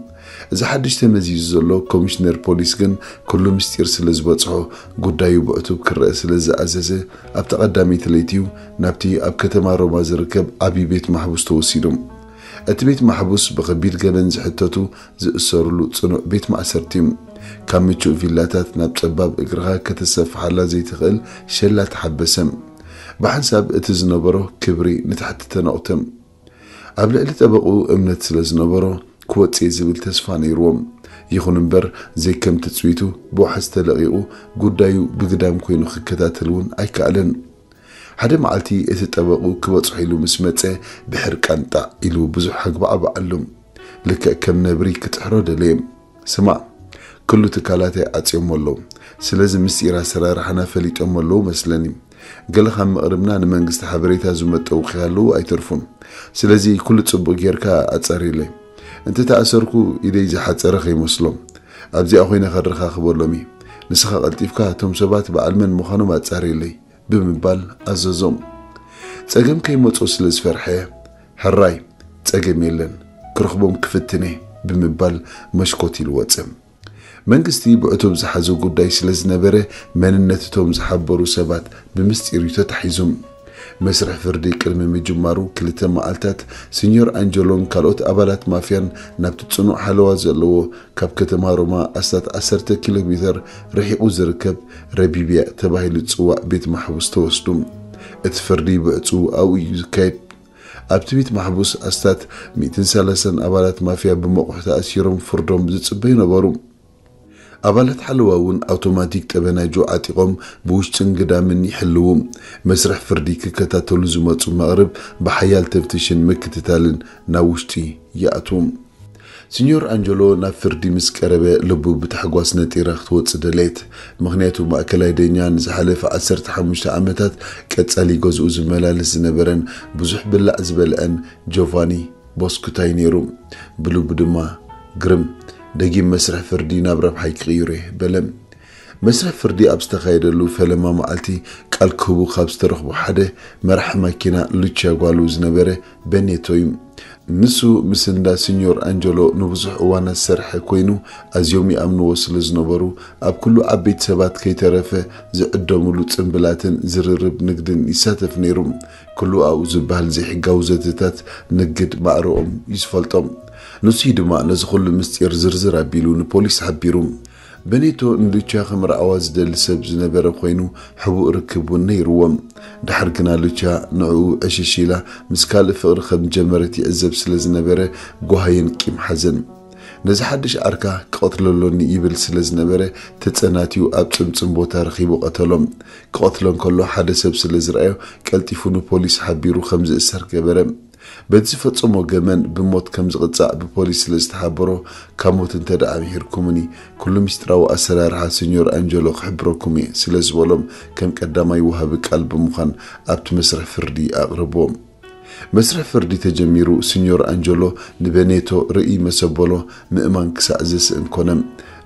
እዚ ሓድሽ ተመዚዙ ዘሎ ኮሚሽነር ፖሊስ ግን ኩሉ ምስጢር ስለ ዝበጽሖ፣ ጉዳዩ ብዕቱብ ክረአ ስለ ዝኣዘዘ፣ ኣብታ ቀዳመይቲ ለይቲ እዩ ናብቲ ኣብ ከተማ ሮማ ዝርከብ ዓቢ ቤት ማሕቡስ ተወሲዱ። እቲ ቤት ማሕቡስ ብኸቢድ ገበን ዝሕተቱ ዝእሰሩሉ ጽኑዕ ቤት ማእሰርቲ እዩ። ካብ ምቹእ ቪላታት ናብ ጸባብ እግርኻ ከተሰፍሓላ ዘይትኽእል ሸላ ተሓበሰ። ብሓንሳብ እቲ ዝነበሮ ክብሪ ንታሕቲ ተነቑተ። ኣብ ልዕሊ ጠበቕኡ እምነት ስለ ዝነበሮ ክወጽእ ዝብል ተስፋ ነይርዎም። ይኹን እምበር ዘይከም ትጽቢቱ ብዋሕስ ተለቒቑ ጉዳዩ ብግዳም ኮይኑ ክከታተል እውን ኣይከኣለን። ሓደ መዓልቲ እቲ ጠበቑ ክበጽሖ ኢሉ ምስ መጸ ብሕርቃን ጣዕ ኢሉ ብዙሕ ኣግባዕባዓሉ። ልክዕ ከም ነብሪ ክጥሕሮ ደለየ። "ስማዕ፣ ክሉ ትካላተይ ዓጽዮሞ ኣለዉ። ስለዚ ምስጢር ኣሰራርሓና ፈሊጦሞ ኣለዉ መስለኒ። ገለ ካብ ምቕርብና ንመንግስቲ ሓበሬታ ዝመጠዉ ከይሃለዉ ኣይተርፉን። ስለዚ ኩሉ ጽቡቕ ጌርካ ኣጻርየለይ። እንተ ተኣሰርኩ ኢደይ ዝሓጸረ ከይመስሎም። ኣብዚኣ ኮይነ ከረኻኽበሎም እየ። ንስኻ ቀልጢፍካ እቶም ሰባት በዓል መን ምዃኖም ኣጻርየለይ" ብምባል ኣዘዞም። ጸገም ከይመጾ ስለ ዝፈርሐ፣ "ሕራይ፣ ጸገም የለን፣ ክረኽቦም ክፍትነ" ብምባል መሽኮት ኢሉ ወጸ። መንግስቲ ብዕቱብ ዝሓዞ ጉዳይ ስለ ዝነበረ፣ መንነት እቶም ዝሓበሩ ሰባት ብምስጢር እዩ ተታሒዙ። መስርሕ ፍርዲ ቅድሚ ምጅማሩ ክልተ መዓልታት፣ ሲኞር ኣንጀሎን ካልኦት ኣባላት ማፍያን ናብቲ ጽኑዕ ሓለዋ ዘለዎ፣ ካብ ከተማ ሮማ ኣስታት ዓሰርተ ኪሎ ሜተር ርሒቑ ዝርከብ ረቢብያ ተባሂሉ ዝጽዋዕ ቤት ማሕቡስ ተወስዱ። እቲ ፍርዲ ብዕጹው ኣብኡ እዩ ዝካየድ። ኣብቲ ቤት ማሕቡስ ኣስታት ሚእትን ሰላሳን ኣባላት ማፍያ ብመቑሕ ተኣሲሮም ፍርዶም ዝጽበዩ ነበሩ። ኣባላት ሓለዋ እውን ኣውቶማቲክ ጠበናጆ ዓጢቖም ብውሽጥን ግዳምን ይሕልዉ። መስርሕ ፍርዲ ክከታተሉ ዝመጹ መቕርብ ብሓያል ተፍትሽን ምክትታልን ናብ ውሽጢ ይኣትዉ። ሲኞር ኣንጀሎ ናብ ፍርዲ ምስ ቀረበ ልቡ ብታሕጓስ ነጢራ ክትወጽእ ደለየት። ምኽንያቱ ማእከላይ ደኛ ንዝሓለፈ ዓሰርተ ሓሙሽተ ዓመታት ቀጻሊ ገዝኡ ዝመላለስ ዝነበረን ብዙሕ ብላዕ ዝበልዐን ጆቫኒ ቦስኩታይ ነይሩ። ብልቡ ድማ፣ "ግርም፣ ደጊም መስርሕ ፍርዲ ናብ ረብሓይ ክቕይሮ እየ" በለ። መስርሕ ፍርዲ ኣብ ዝተኻየደሉ ፈለማ መዓልቲ ቃል ክህቡ ካብ ዝተረኽቡ ሓደ መራሒ ማኪና ሉቺያ ጓሉ ዝነበረ በኔቶ እዩ። ንሱ ምስ እንዳ ሲኞር ኣንጀሎ ንብዙሕ እዋናት ዝሰርሐ ኮይኑ፣ ኣዝዮም ይኣምንዎ ስለ ዝነበሩ፣ ኣብ ኩሉ ዓበይቲ ሰባት ከይተረፈ ዝዕደሙሉ ጽምብላትን ዝርርብ ንግድን ይሳተፍ ነይሩ። ኩሉ ኣብኡ ዝበሃል ዘይሕጋዊ ዘተታት ንግድ ማዕረኦም እዩ ዝፈልጦም። ንሱ ድማ ነዚ ኩሉ ምስጢር ዝርዝር ኣቢሉ ንፖሊስ ሓቢሩ። በኔቶ ንሉቻ ክምርዓዋ ዝደሊ ሰብ ዝነበረ ኮይኑ፣ ሕቡእ ርክብ እውን ነይርዎም። ድሓር ግና ሉቻ ንዕኡ ዕሽሽ ኢላ ምስ ካልእ ፍቕሪ ከም ዝጀመረት ይዕዘብ ስለ ዝነበረ፣ ጓሃየን ቂም ሓዘን። ነዚ ሓድሽ ዓርካ ክቐትሎ ኣሎኒ ይብል ስለ ዝነበረ፣ ተጸናትዩ ኣብ ጽምጽም ቦታ ረኺቡ ቀተሎም። ክቐትሎ እንከሎ ሓደ ሰብ ስለ ዝረኣዮ፣ ቀልጢፉ ንፖሊስ ሓቢሩ ከም ዝእሰር ገበረ። በቲ ዝፈጸሞ ገበን ብሞት ከም ዝቕጻዕ ብፖሊስ ስለ ዝተሓበሮ፣ ካብ ሞት እንተ ደኣ ኣምሒርኩምኒ፣ ኩሉ ምስጢራዊ ኣሰራርሓ ስኞር ኣንጀሎ ክሕብረኩም እየ ስለ ዝበሎም፣ ከም ቀዳማይ ወሃቢ ቃል ብምዃን ኣብቲ መስርሕ ፍርዲ ኣቕረብዎ። መስርሕ ፍርዲ ተጀሚሩ፣ ስኞር ኣንጀሎ ንበኔቶ ርእይ መስ ኣበሎ ምእማን ክሳዕ ዘስእን ኮነ።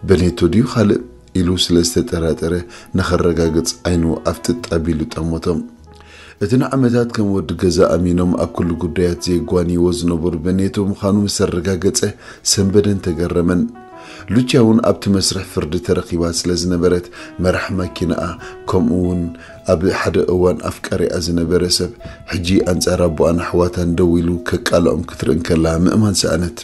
በኔቶ ድዩ ካልእ? ኢሉ ስለ ዝተጠራጠረ፣ ንኸረጋግጽ ዓይኑ ኣፍጥጥ ኣቢሉ ጠመቶ። እቲ ንዓመታት ከም ወዲ ገዛ ኣሚኖም ኣብ ኩሉ ጉዳያት ዘየጓንይዎ ዝነበሩ በኔቶ ምዃኑ ምስ ኣረጋገጸ፣ ሰንበደን ተገረመን። ሉቺያ እውን ኣብቲ መስርሕ ፍርዲ ተረኺባ ስለ ዝነበረት፣ መራሕ ማኪናኣ፣ ከምኡ እውን ኣብ ሓደ እዋን ኣፍቃሪኣ ዝነበረ ሰብ፣ ሕጂ ኣንጻር ኣቦኣን ኣሕዋታን ደው ኢሉ ከቃልዖም ክትርኢ እንከላ ምእማን ሰኣነት።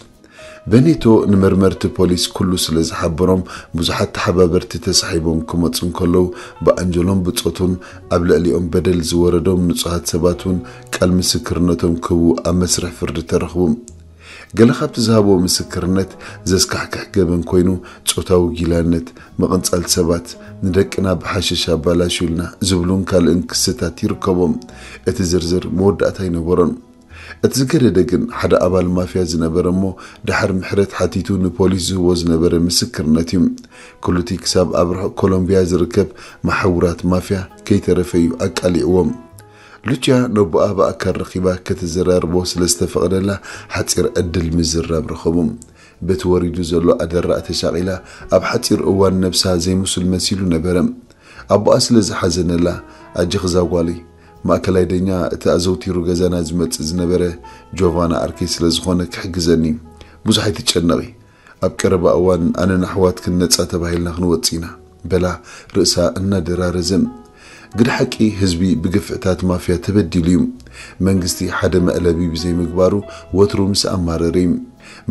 በኔቶ ንመርመርቲ ፖሊስ ኩሉ ስለ ዝሓበሮም፣ ብዙሓት ተሓባበርቲ ተሳሒቦም ክመጹ እንከለዉ፣ ብኣንጀሎን ብጾቱን ኣብ ልዕሊኦም በደል ዝወረዶም ንጹሃት ሰባት እውን ቃል ምስክርነቶም ክህቡ ኣብ መስርሕ ፍርዲ ተረኽቡ። ገለ ካብቲ ዝሃብዎ ምስክርነት ዘስካሕክሕ ገበን ኮይኑ፣ ጾታዊ ጊላነት፣ ምቕንጻል ሰባት፣ ንደቅና ብሓሽሽ ኣባላሽዩልና ዝብሉን ካልእን ክስታት ይርከቦም። እቲ ዝርዝር መወዳእታ ኣይነበሮን። እቲ ዝገደደ ግን፣ ሓደ ኣባል ማፍያ ዝነበረ እሞ፣ ድሓር ምሕረት ሓቲቱ ንፖሊስ ዝህቦ ዝነበረ ምስክርነት እዩ። ክሉቲ ክሳብ ኣብ ርሑቕ ኮሎምቢያ ዝርከብ መሓውራት ማፍያ ከይተረፈ እዩ ኣቃሊዕዎም። ሉቺያ ነቦኣ ብኣካል ረኺባ ከተዘራርቦ ስለ ዝተፈቕደላ፣ ሓጺር ዕድል ምዝራብ ረኸቡ። በቲ ወሪዱ ዘሎ ኣደራዕ ተሻቒላ፣ ኣብ ሓጺር እዋን ነብሳ ዘይምሱል መሲሉ ነበረ። ኣቦኣ ስለ ዝሓዘነላ፣ ኣጀኺ እዛ ጓለይ፣ ማእከላይ ደኛ እቲ ኣዘውቲሩ ገዛና ዝመጽእ ዝነበረ ጆቫና ዓርከይ ስለ ዝኾነ ክሕግዘኒ። ብዙሕ ኣይትጨነቒ። ኣብ ቀረባ እዋን ኣነን ኣሕዋትክን ነጻ ተባሂልና ክንወጽእ ኢና፣ በላ ርእሳ እናደራረዘ። ግደ ሓቂ ህዝቢ ብግፍዕታት ማፍያ ተበዲሉ እዩ። መንግስቲ ሓደ መዕለቢ ብዘይምግባሩ ወትሩ ምስ ኣማረረ እዩ።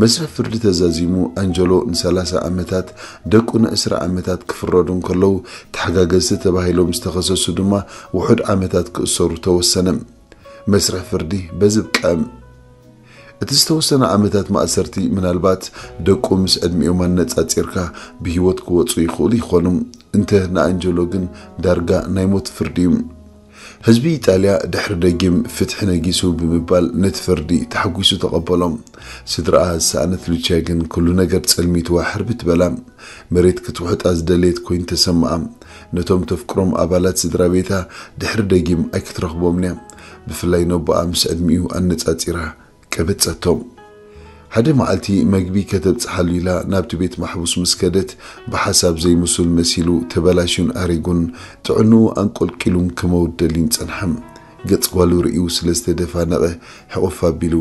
መስርሕ ፍርዲ ተዛዚሙ ኣንጀሎ ንሰላሳ ዓመታት፣ ደቁ ንዕስራ ዓመታት ክፍረዱ እንከለዉ፣ ተሓጋገዝቲ ተባሂሎም ዝተኸሰሱ ድማ ውሑድ ዓመታት ክእሰሩ ተወሰነ። መስርሕ ፍርዲ በዚ ብቅዐ። እቲ ዝተወሰነ ዓመታት ማእሰርቲ ምናልባት ደቁ ምስ ዕድሚኦም ኣነጻጺርካ ብህይወት ክወጹ ይኽእሉ ይኾኑ። እንተ ንኣንጀሎ ግን ዳርጋ ናይ ሞት ፍርዲ እዩ። ህዝቢ ኢጣልያ ድሕሪ ደጊም ፍትሒ ነጊሱ ብምባል ነቲ ፍርዲ ተሓጒሱ ተቐበሎ። ስድራኣ ዝሰኣነት ሉቺያ ግን ኩሉ ነገር ጸልሚትዋ ሕርብት በላ። መሬት ክትውሕጣ ዝደለየት ኮይኑ ተሰምዓ። ነቶም ተፍቅሮም ኣባላት ስድራ ቤታ ድሕሪ ደጊም ኣይክትረኽቦምን እያ። ብፍላይ ነቦኣ ምስ ዕድሚኡ ኣነጻጺራ ቀበጸቶም። ሓደ መዓልቲ መግቢ ከተብጽሓሉ ኢላ ናብቲ ቤት ማሕቡስ ምስ ከደት፣ ብሓሳብ ዘይምሱል መሲሉ ተበላሽዩን ኣሪጉን፣ ጥዕንኡ ኣንቆልቂሉን ክመውት ደልዩን ጸንሐ። ገጽ ጓሉ ርእዩ ስለ ዝተደፋነቐ፣ ሕቑፍ ኣቢሉ፣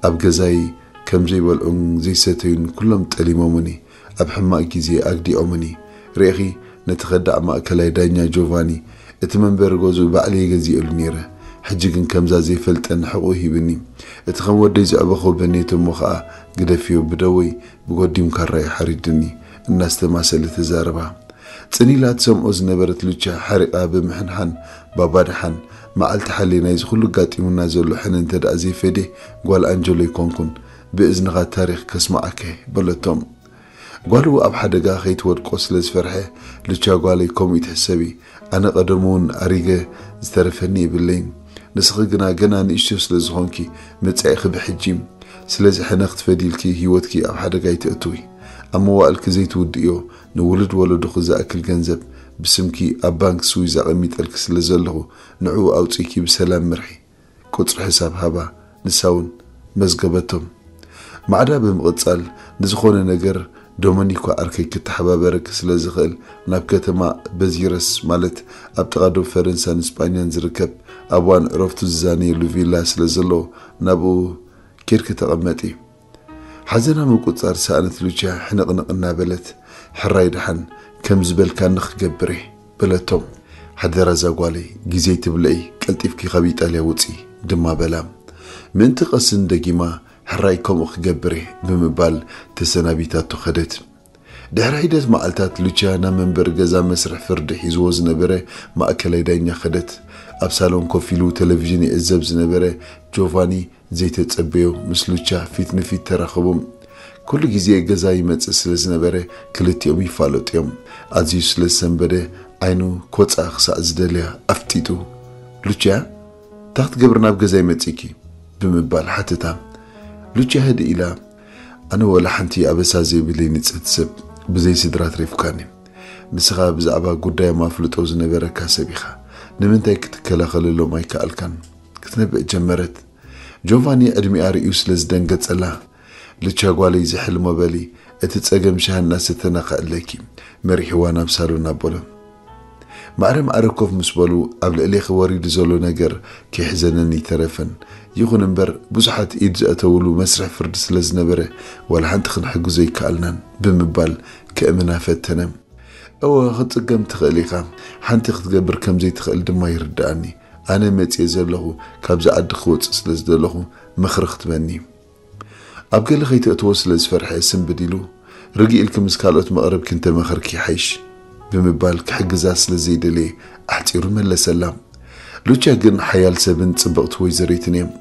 ኣብ ገዛይ ከም ዘይበልዑን ዘይሰተዩን ኩሎም ጠሊሞምኒ፣ ኣብ ሕማቕ ግዜ ኣግዲዖምኒ። ርኢኺ፣ ነቲ ከዳዕ ማእከላይ ዳኛ ጆቫኒ፣ እቲ መንበሪ ገዝኡ ባዕለይ ገዚኤሉ ነይረ። ሕጂ ግን ከምዛ ዘይፈልጠኒ ሕቑኡ ሂብኒ። እቲ ከም ወደይ ዘዕበኹ በኔቶ እሞ ኸኣ፣ ግደፍዮ፣ ብደወይ ብጎዲም ካራ እዩ ሓሪድኒ፣ እናስተማሰለ ተዛረባ። ጽን ኢላ ትሰምዖ ዝነበረት ሉቻ ሓሪቓ ብምሕንሓን፣ ባባ ደሓን፣ መዓልቲ ሓልየ ናይዚ ኩሉ ኣጋጢሙና ዘሎ ሕነ እንተ ደኣ ዘይፈድየ፣ ጓል ኣንጀሎ ኣይኮንኩን፣ ብእዝንኻ ታሪኽ ከስምዓካ እየ፣ በለቶም። ጓሉ ኣብ ሓደጋ ከይትወድቆ ስለ ዝፈርሐ፣ ሉቻ ጓለይ ከምኡ ይትሕሰቢ፣ ኣነ ቀደሙ እውን ኣሪገ ዝተረፈኒ የብለይን። ንስኺ ግና ገና ንእሽቶ ስለ ዝኾንኪ መጻኢኺ ብሕጂ እዩ። ስለዚ ሕነ ክትፈድይልኪ ህይወትኪ ኣብ ሓደጋ ኣይተእትዊ። ኣብ መዋእልኪ ዘይትውድእዮ ንውሉድ ወለዶኺ ዝኣክል ገንዘብ ብስምኪ ኣብ ባንክ ስዊዝ ኣቐሚጠልኪ ስለ ዘለኹ ንዕኡ ኣውጺእኪ ብሰላም ምርሒ። ቁጽሪ ሕሳብ ሃባ፣ ንሳ እውን መዝገበቶም። ማዕዳ ብምቕጻል፣ ንዝኾነ ነገር ዶመኒኮ ዓርከይ ክተሓባበረኪ ስለ ዝኽእል፣ ናብ ከተማ በዚረስ፣ ማለት ኣብ ጥቓ ዶብ ፈረንሳን ስጳኛን ዝርከብ፣ ኣብ እዋን ዕረፍቱ ዝዛነየሉ ቪላ ስለ ዘሎ፣ ናብኡ ኬድኪ ተቐመጢ። ሓዘና ምቁጽጻር ዝሰኣነት ሉቺያ ሕንቕንቕ እናበለት፣ ሕራይ ደሓን፣ ከም ዝበልካኒ ክገብር እየ፣ በለቶም። ሓደራ እዛ ጓለይ፣ ግዜ ኣይትብልዒ፣ ቀልጢፍኪ ካብ ኢጣልያ ውጺ፣ ድማ በላ። ምእንቲ ቀስን ደጊማ፣ ሕራይ ከምኡ ክገብር እየ፣ ብምባል ተሰናቢታቶ ከደት። ድሕሪ ሒደት መዓልታት ሉቺያ ናብ መንበሪ ገዛ መስርሕ ፍርዲ ሒዝዎ ዝነበረ ማእከላይ ዳኛ ከደት። ኣብ ሳሎን ኮፍ ኢሉ ቴሌቪዥን ይዕዘብ ዝነበረ ጆቫኒ ዘይተጸበዮ ምስ ሉቻ ፊት ንፊት ተራኸቡ። ኩሉ ግዜ ገዛ ይመጽእ ስለ ዝነበረ ክልቲኦም ይፋለጡ እዮም። ኣዝዩ ስለ ዝሰንበደ ዓይኑ ክወጽኣ ክሳዕ ዝደልያ ኣፍጢጡ፣ "ሉችያ፣ እንታይ ክትገብሪ ናብ ገዛይ መጺእኪ?" ብምባል ሓተታ። ሉችያ ህድእ ኢላ፣ "ኣነ ወላ ሓንቲ ኣበሳ ዘይብለይ ንጽህቲ ሰብ፣ ብዘይ ስድራ ትሪፍካኒ። ንስኻ ብዛዕባ ጉዳዮም ኣፍልጦ ዝነበረካ ሰብ ኢኻ። ንምንታይ ክትከላኸለሎም ኣይከኣልካን?" ክትነብዕ ጀመረት። ጆቫኒ ዕድሚኣ ርእዩ ስለ ዝደንገጸላ፣ "ልቻ ጓለይ፣ ዝሕልሞ በሊ፣ እቲ ጸገም ሻሂ እናሰተና ከዕለኪ" መሪሕዋ ናብ ሳሎን ኣበሎ። ማዕረ ማዕረ ኮፍ ምስ በሉ፣ ኣብ ልዕሌኺ ወሪዱ ዘሎ ነገር ከይሕዘነኒ ይተረፈን፣ ይኹን እምበር ብዙሓት ኢድ ዘእተውሉ መስርሕ ፍርዲ ስለ ዝነበረ ዋላ ሓንቲ ክንሕግዞ ኣይከኣልናን ብምባል ከእምና ፈተነ። "እወ፣ ክትጽገም ትኽእል ኢኻ፣ ሓንቲ ክትገብር ከም ዘይትኽእል ድማ ይርድኣኒ። ኣነ መጽየ ዘለኹ፣ ካብዚ ዓዲ ክወጽእ ስለ ዝደለኹ ምኽሪ ክትበኒ" ኣብ ገለ ከይተእትዎ ስለ ዝፈርሐ ስንብድ ኢሉ፣ "ርግእ ኢልኪ ምስ ካልኦት መቕረብኪ እንተመኸርኪ ይሓይሽ" ብምባል ክሕግዛ ስለ ዘይደለየ ኣሕጺሩ መለሰላ። ሉቻ ግን ሓያል ሰብን ጽብቕቲ ወይዘሪትን እዮም።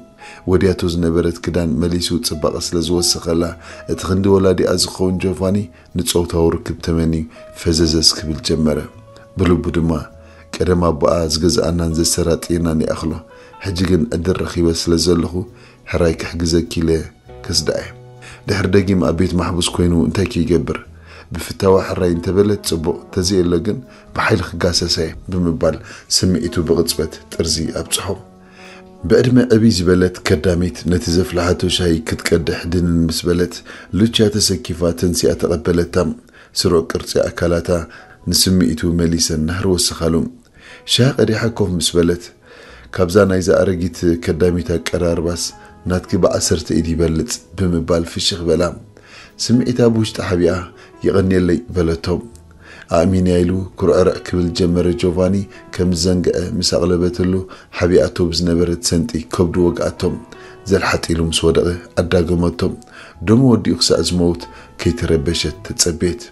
ወዲያቶ ዝነበረት ክዳን መሊሱ ጽባቐ ስለ ዝወሰኸላ፣ እቲ ክንዲ ወላዲኣ ዝኸውን ጆቫኒ ንጾታዊ ርክብ ተመንዩ ፈዘዘስ ክብል ጀመረ። ብልቡ ድማ፣ "ቀደም ኣቦኣ ዝገዝኣናን ዘሰራጥየናን ይኣኽሎ፣ ሕጂ ግን ዕድል ረኺበ ስለ ዘለኹ፣ ሕራይ ክሕግዘኪ ኢለ ከስድኣየ። ድሕሪ ደጊም ኣብ ቤት ማሕቡስ ኮይኑ እንታይ ከይገብር? ብፍታዋ ሕራይ እንተበለት ጽቡቕ፣ ተዘየሎ ግን ብሓይሊ ክጋሰሰየ" ብምባል ስምዒቱ ብቕጽበት ጥርዚ ኣብጽሖ። ብዕድመ ዕብይ ዝበለት ከዳሚት ነቲ ዘፍልሓቶ ሻሂ ክትቀድሕ ድንን ምስ በለት፣ ሉቻ ተሰኪፋ ተንሲኣ ተቐበለታ። ስሩዕ ቅርጺ ኣካላታ ንስምዒቱ መሊሰን ናህሪ ወሰኻሉ። ሻሂ ቀዲሓ ኮፍ ምስ በለት፣ "ካብዛ ናይዛ ኣረጊት ከዳሚት ኣቀራርባስ ናትኪ ብዓሰርተ ኢድ ይበልጽ" ብምባል ፍሽኽ በላ። ስምዒታ ብውሽጢ ሓቢኣ፣ "የቐንየለይ" በለቶ። ኣእሚንያ ኢሉ ኩርዕርዕ ክብል ጀመረ። ጆቫኒ ከም ዝዘንግዐ ምስ ኣቕለበትሉ፣ ሓቢኣቶ ብዝነበረት ሰንጢ ከብዱ ወግኣቶ። ዘልሓጥ ኢሉ ምስ ወደቐ ኣዳገመቶ። ደሙ ወዲኡ ክሳዕ ዝመውት ከይተረበሸት ተጸቤት።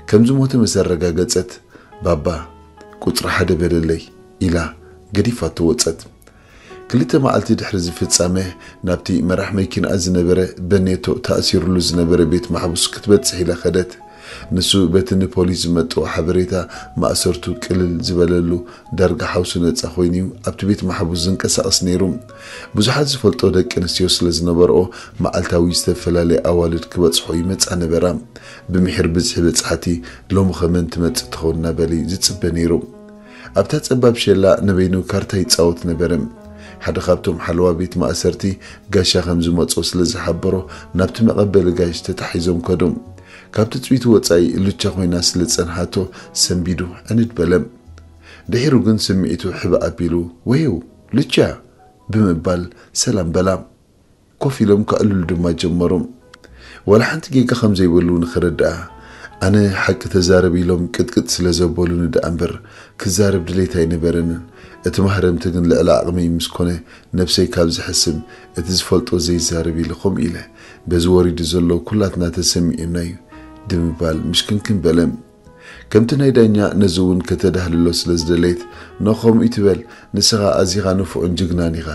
ከም ዝሞተ ምስ ኣረጋገጸት፣ "ባባ፣ ቁጽሪ ሓደ በለለይ" ኢላ ገዲፋቶ ወጸት። ክልተ መዓልቲ ድሕሪ እዚ ፍጻመ፣ ናብቲ መራሕ መኪና ዝነበረ በኔቶ ተኣሲሩሉ ዝነበረ ቤት ማሕቡስ ክትበጽሕ ኢላ ከደት። ንሱ በቲ ንፖሊስ ዝመጽኦ ሓበሬታ፣ ማእሰርቱ ቅልል ዝበለሉ፣ ዳርጋ ሓውሱ ነጻ ኮይኑ'ዩ ኣብቲ ቤት ማሕቡስ ዝንቀሳቐስ ነይሩ። ብዙሓት ዝፈልጦ ደቂ ኣንስትዮ ስለ ዝነበርኦ፣ መዓልታዊ ዝተፈላለያ ኣዋልድ ክበጽሖ ይመጻ ነበራ። ብምሒር ብዝሒ በጻሕቲ፣ "ሎሚ ከመን ትመጽእ ትኸውን?" እናበለ ይጽበ ነይሩ። ኣብታ ጸባብ ሸላ ንበይኑ ካርታ ይጻወት ነበረ። ሓደ ካብቶም ሓለዋ ቤት ማእሰርቲ ጋሻ ከም ዝመጾ ስለ ዝሓበሮ፣ ናብቲ መቐበሊ ጋሽ ተታሒዞም ከዱ። ካብ ትጽቢቱ ወጻኢ ሉቻ ኮይና ስለ ዝጸንሓቶ፣ ሰንቢዱ ዕንድ በለ። ድሒሩ ግን ስምዒቱ ሕብእ ኣቢሉ፣ "ወይው፣ ሉቻ!" ብምባል ሰላም በላ። ኮፍ ኢሎም ከዕልሉ ድማ ጀመሩ። ዋላ ሓንቲ ጌጋ ከም ዘይብሉ ንኽርድኣ፣ ኣነ ሓቂ ተዛረብ ኢሎም ቅጥቅጥ ስለ ዘበሉኒ ደኣ እምበር፣ ክዛረብ ድሌት ኣይነበረንን። እቲ ማህረምቲ ግን ልዕሊ ዓቕመይ ምስ ኮነ፣ ነብሰይ ካብ ዝሕስም፣ እቲ ዝፈልጦ ዘይዛረብ ኢለ ከምኡ ኢለ። በዚ ወሪዱ ዘሎ ኩላትና ተሰሚዑና እዩ፣ ብምባል ምሽክንክን በለ። ከምቲ ናይ ዳኛ ነዚ እውን ከተዳህልሎ ስለ ዝደለየት፣ "ኖ፣ ከምኡ ይትበል፣ ንስኻ ኣዚኻ ንፉዕን ጅግናን ኢኻ።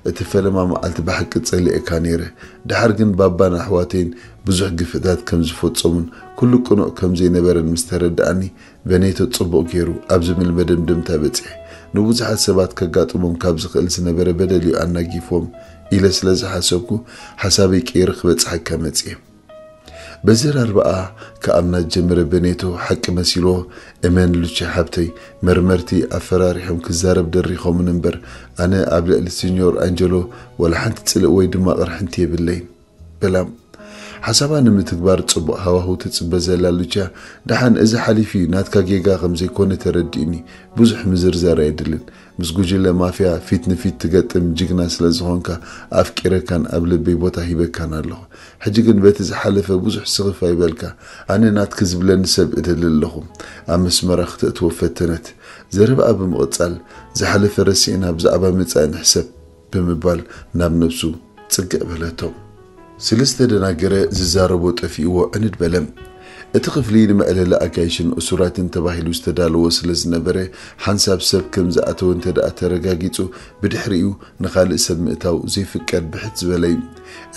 እቲ ፈለማ መዓልቲ ብሓቂ ጸሊኤካ ነይረ። ደሓር ግን ባባን ኣሕዋተይን ብዙሕ ግፍዕታት ከም ዝፈጸሙን ኩሉ ቅኑዕ ከም ዘይነበረን ምስ ተረድኣኒ፣ በኔቶ ጽቡቕ ገይሩ ኣብዚ ምል መደምደምታ በጺሐ። ንብዙሓት ሰባት ከጋጥሞም ካብ ዝኽእል ዝነበረ በደል እዩ ኣናጊፎም ኢለ ስለ ዝሓሰብኩ፣ ሓሳበይ ቀይረ ክበጽሓካ መጺኤ።" በዘራርባኣ ክኣምና ዝጀመረ በኔቶ ሓቂ መሲልዎ፣ "እመን ሉቺ ሓብተይ፣ መርመርቲ ኣፈራሪሖም ክዛረብ ደሪኾምን እምበር፣ ኣነ ኣብ ልዕሊ ሲኞር ኣንጀሎ ዋላ ሓንቲ ጽልእ ወይ ድማ ቅርሕንቲ የብለይን" በላ። ሓሳባ ንምትግባር ጽቡቕ ሃዋህው ትጽበ ዘላ ሉቻ፣ "ደሓን፣ እዚ ሓሊፉ እዩ፣ ናትካ ጌጋ ከም ዘይኮነ ተረዲኡኒ፣ ብዙሕ ምዝርዛር ኣየድልን። ምስ ጉጅለ ማፍያ ፊት ንፊት ትገጥም ጅግና ስለ ዝኾንካ፣ ኣፍቂረካን ኣብ ልበይ ቦታ ሂበካን ኣለኹ። ሕጂ ግን በቲ ዝሓለፈ ብዙሕ ስኽፍ ኣይበልካ። ኣነ ናትኪ ዝብለኒ ሰብ እደሊ ኣለኹ።" ኣብ መስመራ ክተእትዎ ፈተነት። ዘረባኣ ብምቕጻል፣ "ዝሓለፈ ረሲዕና ብዛዕባ መጻኢ ንሕሰብ" ብምባል ናብ ነብሱ ጽግዕ በለቶ። ስለ ዝተደናገረ ዝዛረቦ ጠፊእዎ ዕንድ በለ። እቲ ክፍሊ ንመዕለሊ ኣጋይሽን እሱራትን ተባሂሉ ዝተዳለወ ስለ ዝነበረ፣ ሓንሳብ ሰብ ከም ዝኣተወ እንተ ደኣ ተረጋጊጹ፣ ብድሕሪኡ ንኻልእ ሰብ ምእታው ዘይፍቀድ ብሕት ዝበለ እዩ።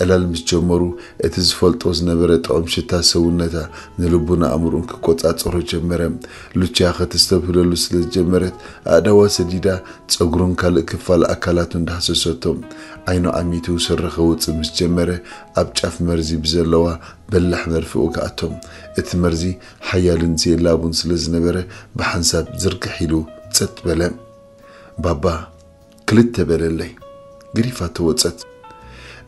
ዕላል ምስ ጀመሩ፣ እቲ ዝፈልጦ ዝነበረ ጥዑም ሽታ ሰውነታ ንልቡን ኣእምሮኡን ክቆጻጸሮ ጀመረ። ሉቻ ከተስተብህለሉ ስለ ዝጀመረት፣ ኣእዳዋ ሰዲዳ ጸጉሩን ካልእ ክፋል ኣካላቱን ዳህሰሰቶ። ዓይኑ ዓሚቱ ስረ ከውጽእ ምስ ጀመረ፣ ኣብ ጫፍ መርዚ ብዘለዋ በላሕ መርፍእ ወግኣቶ። እቲ መርዚ ሓያልን ዘየላቡን ስለ ዝነበረ፣ ብሓንሳብ ዝርግሕ ኢሉ ጸጥ በለ። "ባባ፣ ክልተ በለለይ!" ገዲፋቶ ወጸት።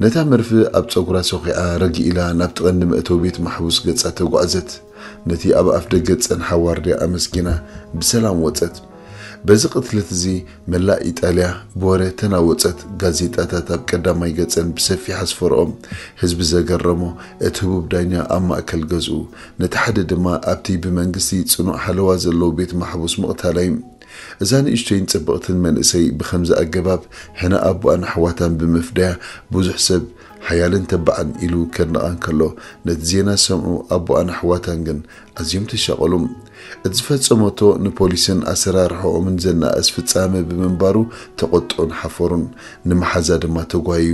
ነታ መርፍእ ኣብ ጸጉራ ሰኺዓ ረግ ኢላ ናብቲ ቀንዲ መእተዊ ቤት ማሕቡስ ገጻ ተጓዕዘት። ነቲ ኣብ ኣፍ ደገ ዝጸንሓ ዋርድያ ኣመስጊና ብሰላም ወጸት። በዚ ቅትለት እዚ መላእ ኢጣልያ ብወረ ተናወጸት። ጋዜጣታት ኣብ ቀዳማይ ገጸን ብሰፊሕ ኣስፈርኦም። ህዝቢ ዘገረሞ እቲ ህቡብ ዳኛ ኣብ ማእከል ገዝኡ፣ ነቲ ሓደ ድማ ኣብቲ ብመንግስቲ ጽኑዕ ሓለዋ ዘለዎ ቤት ማሕቡስ ምቕታላ እዩ። እዛ ንእሽቶይን ጽብቕትን መንእሰይ ብኸምዚ ኣገባብ ሕነ ኣቦኣን ኣሕዋታን ብምፍዳያ ብዙሕ ሰብ ሓያልን ተባዕን ኢሉ ከድንቓ እንከሎ፣ ነቲ ዜና ዝሰምዑ ኣቦኣን ኣሕዋታን ግን ኣዝዮም ተሻቐሉ። እቲ ዝፈጸመቶ ንፖሊስን ኣሰራርሓኦምን ዘነኣእስ ፍጻመ ብምንባሩ ተቖጥኦን ሓፈሩን። ንመሓዛ ድማ ተጓይዩ።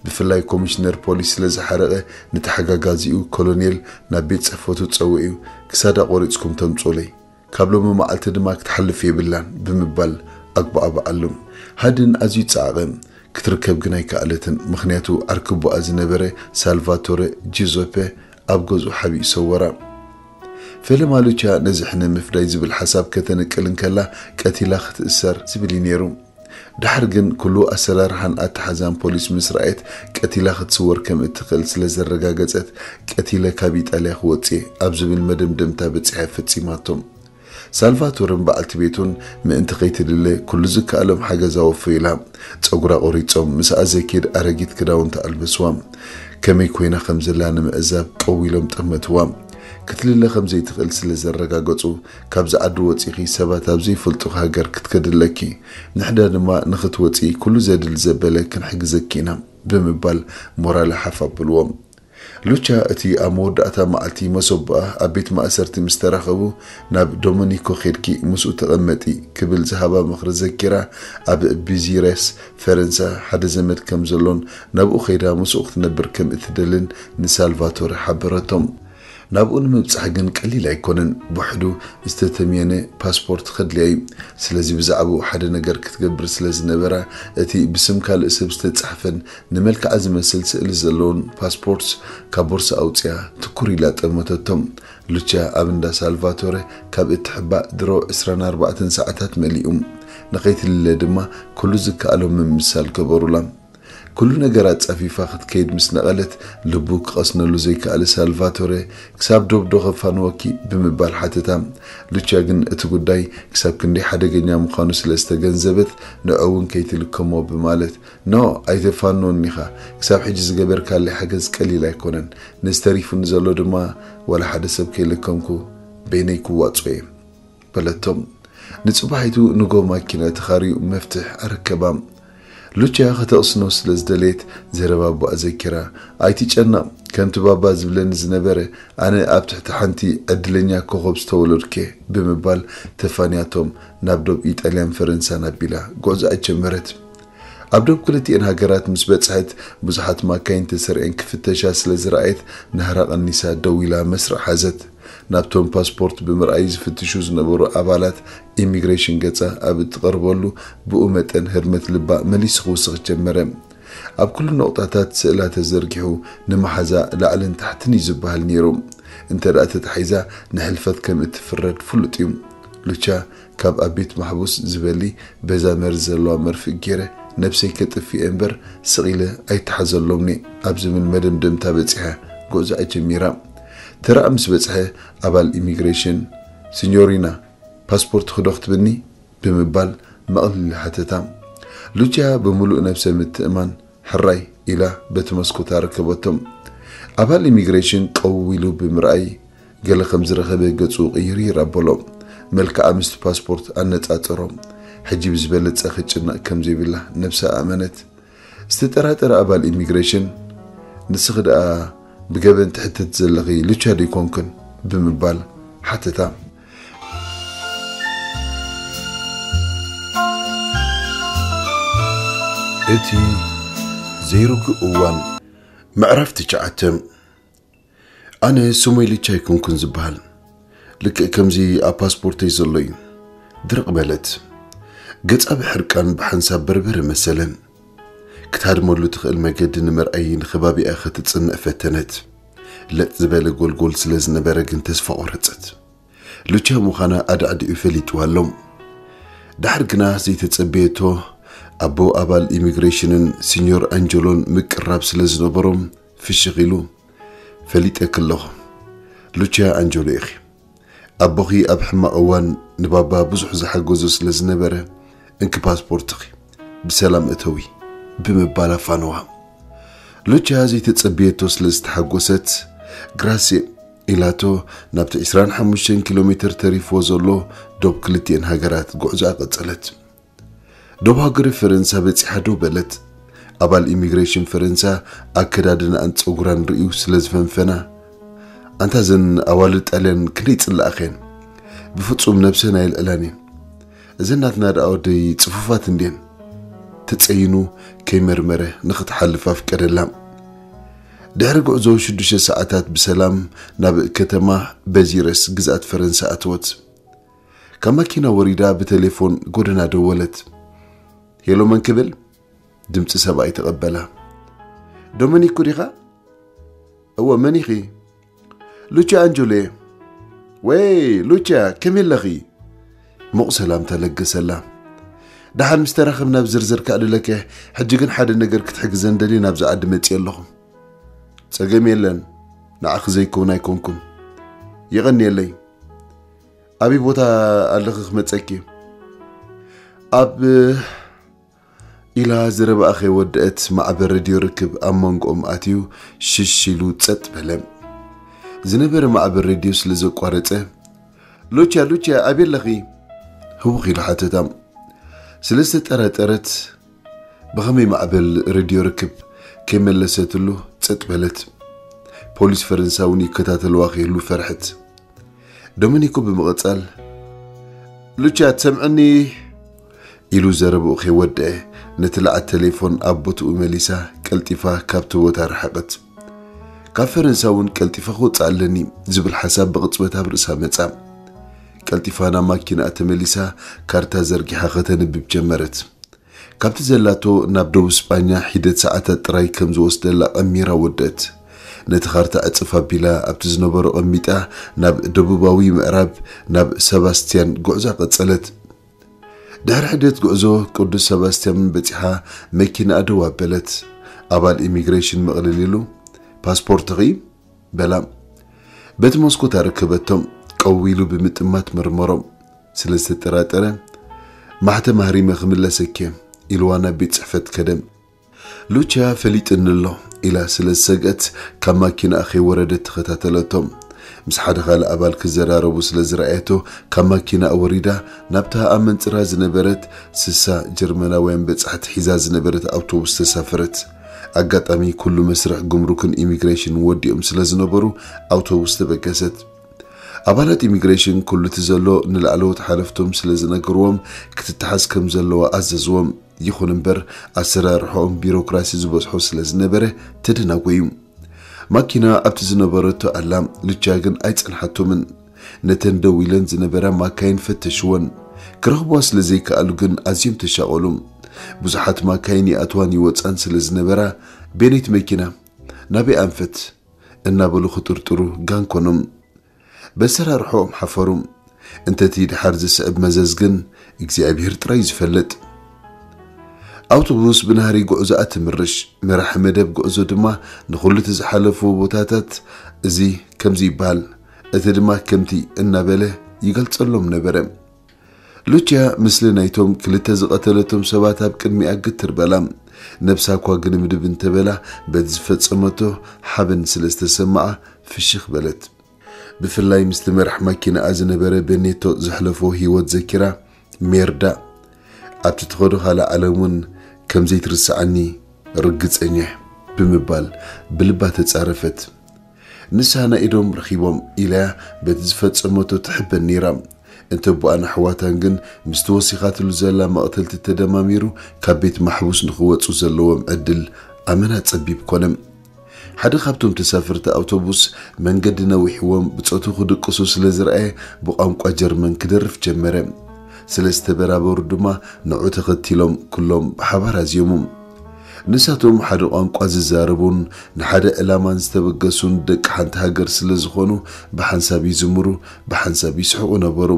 ብፍላይ ኮሚሽነር ፖሊስ ስለ ዝሓረቐ፣ ንተሓጋጋዚኡ ኮሎኔል ናብ ቤት ጽሕፈቱ ጸዊዑ፣ "ክሳዳ ቆሪጽኩም ተምጹለይ፣ ካብ ሎሚ መዓልቲ ድማ ክትሓልፍ የብላን" ብምባል ኣጉባዕብዓሉ። ሃድን ኣዝዩ ጸዓቐ። ክትርከብ ግን ኣይከኣለትን፣ ምኽንያቱ ዓርኪ ኣቦኣ ዝነበረ ሳልቫቶረ ጂዞፔ ኣብ ገዝኡ ሓቢኡ ሰወራ። ፈለማ ሉቻ ነዚ ሕነ ምፍዳይ ዝብል ሓሳብ ከተነቅል እንከላ፣ "ቀቲላ ክትእሰር" ዝብል እዩ ነይሩ። ድሓር ግን ኩሉ ኣሰራርሓን ኣተሓዛን ፖሊስ ምስ ረኣየት፣ ቀቲላ ክትስወር ከም እትኽእል ስለ ዘረጋገጸት፣ "ቀቲለ ካብ ኢጣልያ ክወጽእ እየ" ኣብ ዝብል መደምደምታ በጺሐ ፈጺማቶ። ሳልቫቶርን በዓልቲ ቤቱን ምእንቲ ከይትድለ ኩሉ ዝከኣሎም ሓገዝ ኣወፈዩላ። ጸጉራ ቆሪጾም ምስኣ ዘኪድ ኣረጊት ክዳውንቲ ኣልበስዋ። ከመይ ኮይና ከም ዘላ ንምዕዛብ ቀው ኢሎም ጠመትዋ። ክትልለ ከም ዘይትኽእል ስለ ዘረጋገጹ፣ "ካብዚ ዓዲ ወጺኺ ሰባት ኣብ ዘይፈልጡኺ ሃገር ክትከዲ ኣለኪ። ንሕና ድማ ንኽትወጺ ኩሉ ዘድሊ ዘበለ ክንሕግዘኪ ኢና" ብምባል ሞራላ ሓፍ ኣብልዎም። ሉቻ፣ እቲ ኣብ መወዳእታ መዓልቲ መሶብኣ ኣብ ቤት ማእሰርቲ ምስ ተራኸቡ፣ "ናብ ዶመኒኮ ኬድኪ ምስኡ ተቐመጢ" ክብል ዝሃባ ምኽሪ ዘኪራ፣ ኣብ ቢዚረስ ፈረንሳ ሓደ ዘመድ ከም ዘሎን ናብኡ ከይዳ ምስኡ ክትነብር ከም እትደልን ንሳልቫቶረ ሓበረቶም። ናብኡ ንምብጻሕ ግን ቀሊል ኣይኮነን። ብውሕዱ ዝተተምየነ ፓስፖርት ከድልያ እዩ። ስለዚ ብዛዕባኡ ሓደ ነገር ክትገብር ስለ ዝነበራ፣ እቲ ብስም ካልእ ሰብ ዝተጻሕፈን ንመልክዓ ዝመስል ስእሊ ዘለዎን ፓስፖርት ካብ ቦርሳ ኣውጽያ ትኩር ኢላ ጠመተቶም። ሉቻ ኣብ እንዳ ሳልቫቶረ ካብ እትሕባእ ድሮ ዕስራን ኣርባዕተን ሰዓታት መሊኡ። ንኸይትልለ ድማ ኩሉ ዝከኣሎም ምምሳል ገበሩላ። ኩሉ ነገር ኣጻፊፋ ክትከይድ ምስ ነቐለት፣ ልቡ ክቐስነሉ ዘይከኣለ ሳልቫቶረ፣ "ክሳብ ዶብ ዶ ከፋንወኪ?" ብምባል ሓተታ። ሉቻ ግን እቲ ጉዳይ ክሳብ ክንደይ ሓደገኛ ምዃኑ ስለ ዝተገንዘበት፣ ንዕኡ እውን ከይትልከሞ ብማለት፣ "ኖ፣ ኣይተፋንወን ኢኻ። ክሳብ ሕጂ ዝገበርካለይ ሓገዝ ቀሊል ኣይኮነን። ነዚ ተሪፉኒ ዘሎ ድማ ዋላ ሓደ ሰብ ከይለከምኩ በይነይ ክዋጾ እየ" በለቶም። ንጽባሒቱ ንጎ ማኪና ተኻርዩ መፍትሕ ኣረከባ። ሉቻ ከተቕስኖ ስለ ዝደለየት ዘረባ ኣቦኣ ዘኪራ፣ "ኣይትጨነቕ፣ ከምቲ ባባ ዝብለኒ ዝነበረ፣ ኣነ ኣብ ትሕቲ ሓንቲ ዕድለኛ ኮኾብ ዝተወለድኩ እየ" ብምባል ተፋንያቶም ናብ ዶብ ኢጣልያን ፈረንሳን ኣቢላ ጉዕዞኣ ጀመረት። ኣብ ዶብ ክልቲኤን ሃገራት ምስ በጽሐት፣ ብዙሓት ማካይን ተሰሪዐን ክፍተሻ ስለ ዝረኣየት፣ ናህራ ቀኒሳ ደው ኢላ መስርዕ ሓዘት። ናብቶም ፓስፖርት ብምርኣይ ዝፍትሹ ዝነበሩ ኣባላት ኢሚግሬሽን ገጻ ኣብ እትቐርበሉ፣ ብኡ መጠን ህርመት ልባ መሊሱ ክውስኽ ጀመረ። ኣብ ኩሉ ነቑጣታት ስእላ ተዘርጊሑ ንመሓዛ ላዕልን ታሕትን እዩ ዝበሃል ነይሩ። እንተ ደኣ ተታሒዛ ንሕልፈት ከም እትፍረድ ፍሉጥ እዩ። ሉቻ ካብ ኣብ ቤት ማሕቡስ ዝበሊ በዛ መርዚ ዘለዋ መርፍእ ገይረ ነብሰይ ከጥፍእ እምበር ስቕ ኢለ ኣይተሓዘሎምኒ ኣብ ዝብል መደምደምታ በጺሐ ጉዕዞኣ ጀሚራ። ተራኣ ምስ በጽሐ ኣባል ኢሚግሬሽን፣ "ሲኞሪና፣ ፓስፖርትኺ ዶ ክትብኒ?" ብምባል መቕሊል ሓተታ። ሉቺያ ብምሉእ ነብሰ ምትእማን፣ "ሕራይ" ኢላ በቲ መስኮት ኣረከበቶም። ኣባል ኢሚግሬሽን ቀው ኢሉ ብምርኣይ፣ ገለ ከም ዝረኸበ ገጹ ቅይርይር ኣበሎ። መልክዓ ምስቲ ፓስፖርት ኣነጻጸሮ። ሕጂ ብዝበለጸ ክጭነቕ ከም ዘይብላ ነብሳ ኣመነት። ዝተጠራጠረ ኣባል ኢሚግሬሽን፣ "ንስኺ ደኣ ብገበን ትሕተቲ ዘለኺ ሉቻ ዶ ኣይኮንክን?" ብምባል ሓተታ። እቲ ዘይርጉእ እዋን ምዕራፍ ትሽዓተ። ኣነ ስመይ ልቻ ኣይኮንኩን ዝበሃል። ልክዕ ከምዚ ኣብ ፓስፖርተይ ዘሎ እዩ። ድርቕ በለት። ገጻ ብሕርቃን ብሓንሳብ በርበረ መሰለ። ክትሃድመሉ ትኽእል መገዲ ንምርኣይ ንኸባቢኣ ኸትጽንዕ ፈተነት። ለጥ ዝበለ ጎልጎል ስለ ዝነበረ ግን ተስፋ ቆረጸት። ሉቻ ምዃና ኣዳዕዲዑ ፈሊጥዋ ኣሎ። ድሓር ግና ዘይተጸበየቶ ኣቦ ኣባል ኢሚግሬሽንን ሲኞር ኣንጀሎን ምቅራብ ስለ ዝነበሮም ፍሽኽ ኢሉ፣ "ፈሊጠኪ ኣለኹ። ሉቻ ኣንጀሎ ኢኺ። ኣቦኺ ኣብ ሕማቕ እዋን ንባባ ብዙሕ ዝሓገዞ ስለ ዝነበረ፣ እንኪ ፓስፖርትኺ፣ ብሰላም እተዊ" ብምባል ኣፋነዋ። ሉቻ ዘይተጸበየቶ ስለ ዝተሓጎሰት፣ "ግራሴ" ኢላቶ ናብቲ ዕስራን ሓሙሽተን ኪሎ ሜትር ተሪፍዎ ዘሎ ዶብ ክልቲኤን ሃገራት ጉዕዞኣ ቀጸለት። ዶብ ሃገረ ፈረንሳ በጺሓ ደው በለት። ኣባል ኢሚግሬሽን ፈረንሳ ኣከዳድናኣን ጸጉራን ርእዩ ስለ ዝፈንፈና፣ "ኣንታ እዘን ኣዋልድ ጣልያን ክንደይ ጽላእኽየን! ብፍጹም ነብሰን ኣየልዕላን እየን። እዘን ናትና ደኣ ወደይ ጽፉፋት እንድየን!" ተጸይኑ ከይመርመረ ንኽትሓልፍ ኣፍቀደላ። ድሕሪ ጉዕዞ ሽዱሽተ ሰዓታት ብሰላም ናብ ከተማ በዚረስ ግዝኣት ፈረንሳ ኣተወት። ካብ ማኪና ወሪዳ ብቴሌፎን ጎደና ደወለት። "ሄሎ፣ መን ክብል?" ድምጺ ሰብኣይ ተቐበላ። "ዶሚኒኮ ዲኻ?" "እወ፣ መን ኢኺ?" "ሉቺያ ኣንጆሎ እየ።" "ወይ ሉቺያ፣ ከመይ ኣለኺ?" ሙቕ ሰላምታ ለገሰላ። "ደሓን ምስ ተራኸብና ኣብ ዝርዝር ከዕልለኪ፣ ሕጂ ግን ሓደ ነገር ክትሕግዘን ደልየ ናብዚ ዓዲ መጺኤ ኣለኹ።" "ጸገም የለን፣ ንዓኺ ዘይከውን ኣይኮንኩን። የቐንየለይ። ኣበይ ቦታ ኣለኺ ክመጸኪ?" "ኣብ" ኢላ ዘረባኣ ከይወደአት ማዕበል ሬድዮ ርክብ ኣብ መንጎኦም ኣትዩ ሽሽ ኢሉ ጸጥ በለ። ዝነበረ ማዕበል ሬድዮ ስለ ዘቋረጸ፣ "ሉቺያ፣ ሉቺያ፣ ኣበይ ኣለኺ?" ህውኽ ኢሉ ሓተታ። ስለ ዝተጠራጠረት፣ ብኸመይ ማዕበል ሬድዮ ርክብ ከይመለሰትሉ ጸጥ በለት። ፖሊስ ፈረንሳ እውን ይከታተልዋ ከይህሉ ፈርሐት። ዶሚኒኮ ብምቕጻል፣ "ሉቻ፣ ትሰምዕኒ?" ኢሉ ዘረብኡ ከይወደአ፣ ነቲ ለዓት ቴሌፎን ኣብ ቦትኡ መሊሳ፣ ቀልጢፋ ካብቲ ቦታ ረሓቐት። "ካብ ፈረንሳ እውን ቀልጢፋ ክወጽእ ኣለኒ" ዝብል ሓሳብ ብቕጽበት ኣብ ርእሳ መጻ። ቀልጢፋ ናብ ማኪናኣ ተመሊሳ፣ ካርታ ዘርጊሓ ከተንብብ ጀመረት። ካብቲ ዘላቶ ናብ ደቡብ ስጳኛ ሒደት ሰዓታት ጥራይ ከም ዝወስደላ ቀሚራ ወደት። ነቲ ካርታ ዕጽፍ ኣቢላ ኣብቲ ዝነበሮ ቀሚጣ ናብ ደቡባዊ ምዕራብ ናብ ሰባስቲያን ጉዕዛ ቀጸለት። ድሕሪ ሒደት ጉዕዞ ቅዱስ ሰባስቲያን በጺሓ መኪናኣ ደው ኣበለት። ኣባል ኢሚግሬሽን መቕልል ኢሉ፣ "ፓስፖርትኺ?" በላ። በቲ መስኮት ኣረከበቶም። ቀው ኢሉ ብምጥማት መርመሮም። ስለ ዝተጠራጠረ፣ "ማሕተም ኣህሪመ ክምለሰኪ" ኢልዋ ናብ ቤት ጽሕፈት ከደ። ሉቻ ፈሊጥኒ ኣሎ ኢላ ስለ ዝሰግአት ካብ ማኪናኣ ከይወረደት ተኸታተለቶም። ምስ ሓደ ካልእ ኣባል ክዘራረቡ ስለ ዝረኣየቶ ካብ ማኪናኣ ወሪዳ ናብታ ኣብ መንጽራ ዝነበረት ስሳ ጀርመናውያን በጻሕቲ ሒዛ ዝነበረት ኣውቶቡስ ተሳፈረት። ኣጋጣሚ ኩሉ መስርሕ ጉምሩክን ኢሚግሬሽንን ወዲኦም ስለ ዝነበሩ ኣውቶቡስ ተበገሰት። ኣባላት ኢሚግሬሽን ኩሉ እቲ ዘሎ ንላዕለዎት ሓለፍቶም ስለ ዝነገርዎም ክትተሓዝ ከም ዘለዋ ኣዘዝዎም። ይኹን እምበር ኣሰራርሖኦም ቢሮክራሲ ዝበዝሖ ስለ ዝነበረ ተደናጎዩ። ማኪና ኣብቲ ዝነበረቶ ኣላ። ሉቻ ግን ኣይጸንሓቶምን። ነተን ደው ኢለን ዝነበራ ማካይን ፈተሽወን። ክረኽብዋ ስለ ዘይከኣሉ ግን ኣዝዮም ተሻቐሉ። ብዙሓት ማካይን ይኣትዋን ይወጻን ስለ ዝነበራ፣ "ቤነይቲ መኪና፣ ናበይ ኣንፈት?" እናበሉ ክጥርጥሩ ጋንኮኖም። በሰራርሖኦም ሓፈሩ። እንተቲ ድሓር ዝስዕብ መዘዝ ግን እግዚኣብሔር ጥራይ ዝፈልጥ። ኣውቶቡስ ብናህሪ ጉዕዞኣ ትምርሽ። መራሒ መደብ ጉዕዞ ድማ ንኹሉ እቲ ዝሓለፍዎ ቦታታት፣ "እዚ ከምዚ ይበሃል፣ እቲ ድማ ከምቲ" እናበለ ይገልጸሎም ነበረ። ሉቺያ ምስሊ ናይቶም ክልተ ዝቐተለቶም ሰባት ኣብ ቅድሚኣ ግትር በላ። ነብሳ እኳ ግንብድብ እንተበላ፣ በቲ ዝፈጸመቶ ሓበን ስለ ዝተሰምዓ ፍሽኽ በለት። ብፍላይ ምስቲ መራሕ ማኪናኣ ዝነበረ ቤኔቶ ዘሕለፎ ህይወት ዘኪራ፣ "ሜርዳ፣ ኣብቲ ትኸዶ ካልእ ዓለም እውን ከም ዘይትርስዓኒ ርግጸኛ" ብምባል ብልባ ተጻረፈት። ንሳ ናይ ኢዶም ረኺቦም ኢላያ በቲ ዝፈጸመቶ ትሕበን ነይራ። እንተ ኣቦኣን ኣሕዋታን ግን ምስቲ ወሲኻትሉ ዘላ መቕተልቲ ተደማሚሩ፣ ካብ ቤት ማሕቡስ ንኽወጹ ዘለዎም ዕድል ኣመና ጸቢብ ኮነ። ሓደ ካብቶም ተሳፈርቲ ኣውቶቡስ መንገዲ ነዊሕዎም ብጾቱ ክድቅሱ ስለ ዝረኣየ ብቋንቋ ጀርመን ክደርፍ ጀመረ። ስለ ዝተበራበሩ ድማ ንዑ ተኸቲሎም ኩሎም ብሓባር ኣዝዮሙ። ንሳቶም ሓደ ቋንቋ ዝዛረቡን ንሓደ ዕላማን ዝተበገሱን ደቂ ሓንቲ ሃገር ስለ ዝኾኑ ብሓንሳብ ይዝምሩ፣ ብሓንሳብ ይስሕቑ ነበሩ።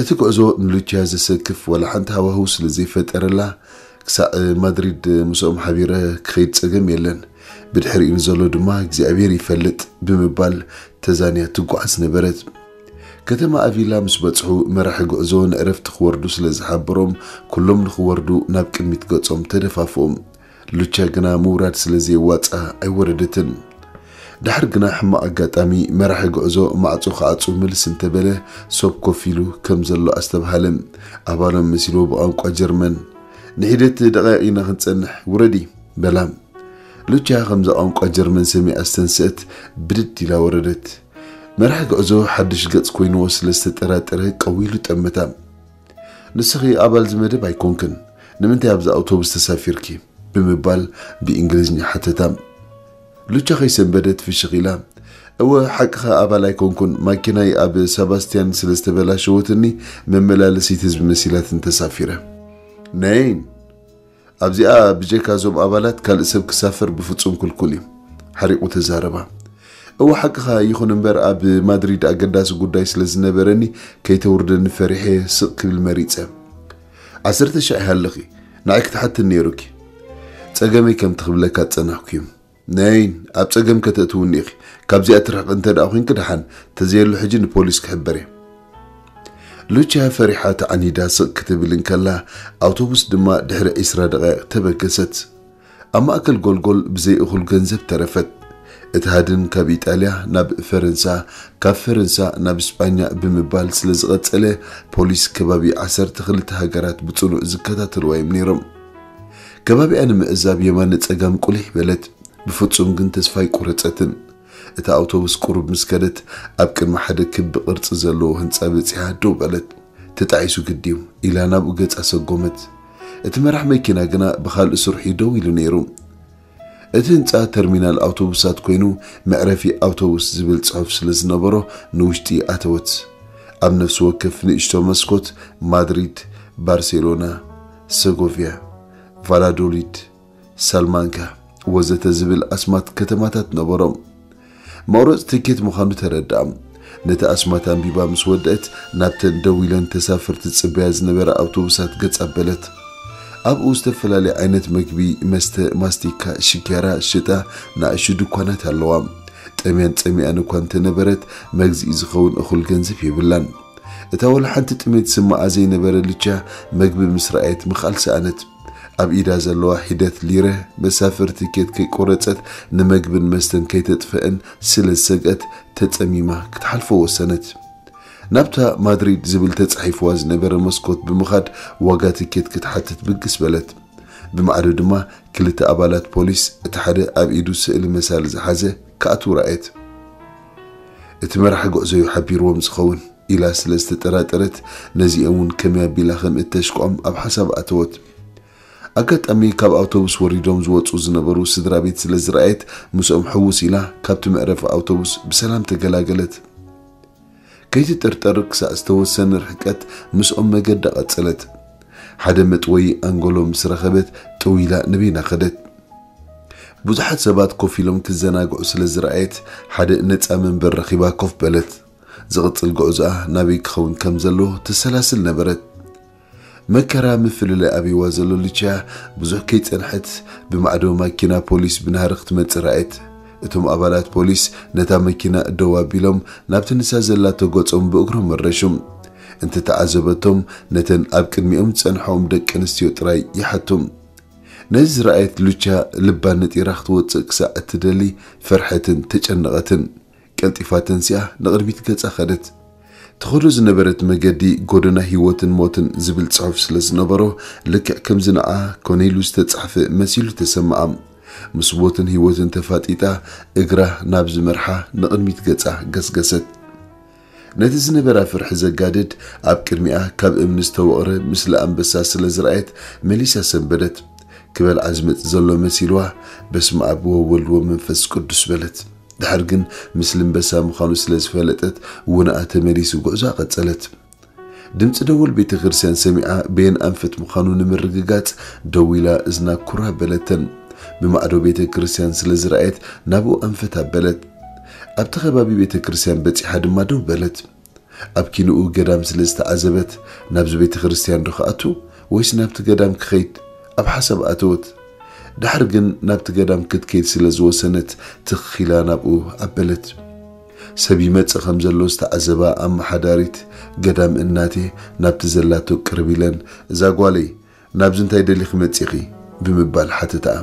እቲ ጉዕዞ ንሉቺያ ዘሰክፍ ዋላ ሓንቲ ሃዋህው ስለ ዘይፈጠረላ ክሳዕ ማድሪድ ምስኦም ሓቢረ ክኸይድ ጸገም የለን። ብድሕሪኡ ንዘሎ ድማ እግዚኣብሔር ይፈልጥ ብምባል ተዛንያ ትጓዓዝ ነበረት። ከተማ ኣቪላ ምስ በጽሑ መራሒ ጉዕዞ ንዕረፍቲ ክወርዱ ስለ ዝሓበሮም ኩሎም ንኽወርዱ ናብ ቅድሚት ገጾም ተደፋፍኦም። ሉቻ ግና ምውራድ ስለ ዘየዋጻ ኣይወረደትን። ድሓር ግና ሕማቕ ኣጋጣሚ መራሒ ጉዕዞ ማዕጾ ክዓጹ ምልስ እንተበለ ሰብ ኮፍ ኢሉ ከም ዘሎ ኣስተብሃለ። ኣባሎም መሲልዎ ብቋንቋ ጀርመን "ንሒደት ደቓይቕ ኢና ክንጸንሕ፣ ውረዲ!" በላ። ሉቻ ከምዛ ቋንቋ ጀርመን ሰሚዓ ዝተንስአት ብድድ ኢላ ወረደት። መራሒ ጉዕዞ ሓድሽ ገጽ ኮይንዎ ስለ ዝተጠራጠረ ቀዊሉ ጠመታ። "ንስኺ ኣባል ዝመደብ ኣይኮንክን፣ ንምንታይ ኣብዛ ኣውቶቡስ ተሳፊርኪ?" ብምባል ብእንግሊዝኛ ሓተታ። ሉቻ ከይሰንበደት ፍሽኽ ኢላ "እወ ሓቅኻ ኣባል ኣይኮንኩን፣ ማኪናይ ኣብ ሰባስቲያን ስለ ዝተበላሸወትኒ መመላለሲት ህዝቢ መሲላትን ተሳፊረ። ነይን ኣብዚኣ ብጀካ እዞም ኣባላት ካልእ ሰብ ክሳፈር ብፍጹም ክልኩል እዩ" ሓሪቑ ተዛረባ። "እወ ሓቅኻ፣ ይኹን እምበር ኣብ ማድሪድ ኣገዳሲ ጉዳይ ስለ ዝነበረኒ ከይተውርደኒ ፈሪሐ ስቕ ክብል መሪጸ። ዓሰርተ ሻዕ ይሃለኺ፣ ንዓይ ክትሓትኒ ነይሩኪ። ጸገመይ ከምቲ ክብለካ ዝጸናሕኩ እዩ። ነይን ኣብ ጸገም ከተእትውኒ ኢኺ። ካብዚኣ ትርሕቂ እንተ ደኣ ኮንኪ ደሓን፣ ተዘየሎ ሕጂ ንፖሊስ ክሕበር እየ።" ሉቻ ፈሪሓ ተዓኒዳ ስቕ ክትብል እንከላ ኣውቶቡስ ድማ ድሕሪ ዒስራ ደቓይቕ ተበገሰት። ኣብ ማእከል ጎልጎል ብዘይ እኹል ገንዘብ ተረፈት። እቲ ሃድን ካብ ኢጣልያ ናብ ፈረንሳ፣ ካብ ፈረንሳ ናብ ስጳኛ ብምባል ስለ ዝቐጸለ ፖሊስ ከባቢ ዓሰርተ ክልተ ሃገራት ብጽኑዕ ዝከታተልዋ እዮም ነይሮም። ከባቢኣ ንምእዛብ የማነ ጸጋም ቁሊሕ በለት። ብፍጹም ግን ተስፋ ኣይቆረጸትን። እታ ኣውቶቡስ ቁሩብ ምስ ከደት ኣብ ቅድሚ ሓደ ክቢ ቅርጺ ዘለዎ ህንጻ በጺሓ ደው በለት። "ተጣዒሱ ግድዩ" ኢላ ናብኡ ገጻ ሰጎመት። እቲ መራሕ መኪና ግና ብኻልእ ስርሑ ደው ኢሉ ነይሩ። እቲ ህንጻ ተርሚናል ኣውቶቡሳት ኮይኑ መዕረፊ ኣውቶቡስ ዝብል ጽሑፍ ስለ ዝነበሮ ንውሽጢ ኣተወት። ኣብ ነፍሲ ወከፍ ንእሽቶ መስኮት ማድሪድ፣ ባርሴሎና፣ ሰጎቪያ፣ ቫላዶሊድ፣ ሳልማንካ ወዘተ ዝብል ኣስማት ከተማታት ነበሮም። መቑረጽ ትኬት ምዃኑ ተረድኣ። ነቲ ኣስማት ኣንቢባ ምስ ወደአት ናብተን ደው ኢለን ተሳፈርቲ ዝጽበያ ዝነበራ ኣውቶቡሳት ገጽ ኣበለት። ኣብኡ ዝተፈላለየ ዓይነት መግቢ፣ መስተ፣ ማስቲካ፣ ሽኬራ ዝሸጣ ንኣሽቱ ድኳናት ኣለዋ። ጠምያን ጸሚኣን እኳ እንተነበረት መግዝኢ ዝኸውን እኹል ገንዘብ የብላን። እታ ወላ ሓንቲ ጥሜት ስምዓ ዘይነበረ ሉቻ መግቢ ምስ ረኣየት ምኽኣል ሰኣነት። ኣብ ኢዳ ዘለዋ ሒደት ሊረ መሳፈሪ ትኬት ከይቆረጸት ንመግብን መስተን ከይተጥፍአን ስለ ዝሰግአት ተጸሚማ ክትሓልፎ ወሰነት። ናብታ ማድሪድ ዝብል ተጻሒፍዋ ዝነበረ መስኮት ብምኻድ ዋጋ ትኬት ክትሓትት ብግስ በለት። ብማዕዶ ድማ ክልተ ኣባላት ፖሊስ፣ እቲ ሓደ ኣብ ኢዱ ስእሊ መሳሊ ዝሓዘ፣ ክኣትዉ ረኣየት። "እቲ መራሒ ጉዕዞ እዩ ሓቢርዎም ዝኸውን" ኢላ ስለ ዝተጠራጠረት ነዚኦም እውን ከመይ ኣቢላ ከም እተሽክዖም ኣብ ሓሳብ ኣተወት። ኣጋጣሚ ካብ ኣውቶቡስ ወሪዶም ዝወጹ ዝነበሩ ስድራ ቤት ስለ ዝረኣየት ምስኦም ሕውስ ኢላ ካብቲ መዕረፊ ኣውቶቡስ ብሰላም ተገላገለት። ከይትጥርጠር ክሳዕ ዝተወሰነ ርሕቀት ምስኦም መገዳ ቀጸለት። ሓደ መጥወዪ ኣንጎሎ ምስ ረኸበት ጠው ኢላ ንበይና ከደት። ብዙሓት ሰባት ኮፍ ኢሎም ክዘናግዑ ስለ ዝረኣየት ሓደ ነጻ መንበር ረኺባ ኮፍ በለት። ዝቕጽል ጉዕዞኣ ናበይ ክኸውን ከም ዘለዎ ተሰላስል ነበረት። መከራ ምፍልላይ ኣብይዋ ዘሎ ሉቻ ብዙሕ ከይጸንሐት ብማዕዶ ማኪና ፖሊስ ብናህሪ ክትመጽእ ረኣየት። እቶም ኣባላት ፖሊስ ነታ መኪና ደው ኣቢሎም ናብቲ ንሳ ዘላቶ ገጾም ብእግሮም መረሹ። እንተተዓዘበቶም ነተን ኣብ ቅድሚኦም ዝጸንሖም ደቂ ኣንስትዮ ጥራይ ይሓቱ። ነዚ ዝረኣየት ሉቻ ልባ ነጢራ ክትወጽእ ክሳዕ እትደሊ ፈርሐትን ተጨነቐትን። ቀልጢፋ ተንሲኣ ንቕድሚት ገጻ ከደት። ትኸዶ ዝነበረት መገዲ ጎደና ህይወትን ሞትን ዝብል ጽሑፍ ስለ ዝነበሮ ልክዕ ከምዚ ንዓ ኮነ ኢሉ ዝተጻሕፈ መሲሉ ተሰምዓ። ምስ ሞትን ህይወትን ተፋጢጣ እግራ ናብ ዝመርሓ ንቕድሚት ገጻ ገስገሰት። ነቲ ዝነበራ ፍርሒ ዘጋድድ ኣብ ቅድሚኣ ካብ እምኒ ዝተወቕረ ምስሊ ኣንበሳ ስለ ዝረኣየት መሊሳ ሰንበደት። ክበልዓ ዝመጽእ ዘሎ መሲልዋ፣ "በስመ ኣብ ወወልድ ወመንፈስ ቅዱስ" በለት። ድሓር ግን ምስሊ ኣንበሳ ምዃኑ ስለ ዝፈለጠት፣ ውንኣ ተመሊሱ ጉዕዞኣ ቀጸለት። ድምጺ ደወል ቤተ ክርስቲያን ሰሚዓ፣ በየን ኣንፈት ምዃኑ ንምርግጋጽ ደዊላ እዝና ኩራ በለተን። ብማዕዶ ቤተ ክርስቲያን ስለ ዝረኣየት ናብኡ ኣንፈት ኣበለት። ኣብቲ ከባቢ ቤተ ክርስቲያን በጺሓ ድማ ደው በለት። ኣብ ኪንኡ ገዳም ስለ ዝተዓዘበት፣ ናብዚ ቤተ ክርስቲያን ዶ ክኣቱ ወይስ ናብቲ ገዳም ክኸይድ ኣብ ሓሳብ ኣተወት። ድሓር ግን ናብቲ ገዳም ክትከይድ ስለ ዝወሰነት፣ ትኽ ኢላ ናብኡ ኣበለት። ሰብ ይመጽእ ከም ዘሎ ዝተዓዘባ ኣመሓዳሪት ገዳም እናቴ ናብቲ ዘላቶ ቅርብ ኢለን፣ "እዛ ጓለይ፣ ናብዚ እንታይ ደሊኺ መጺኺ?" ብምባል ሓተትኣ።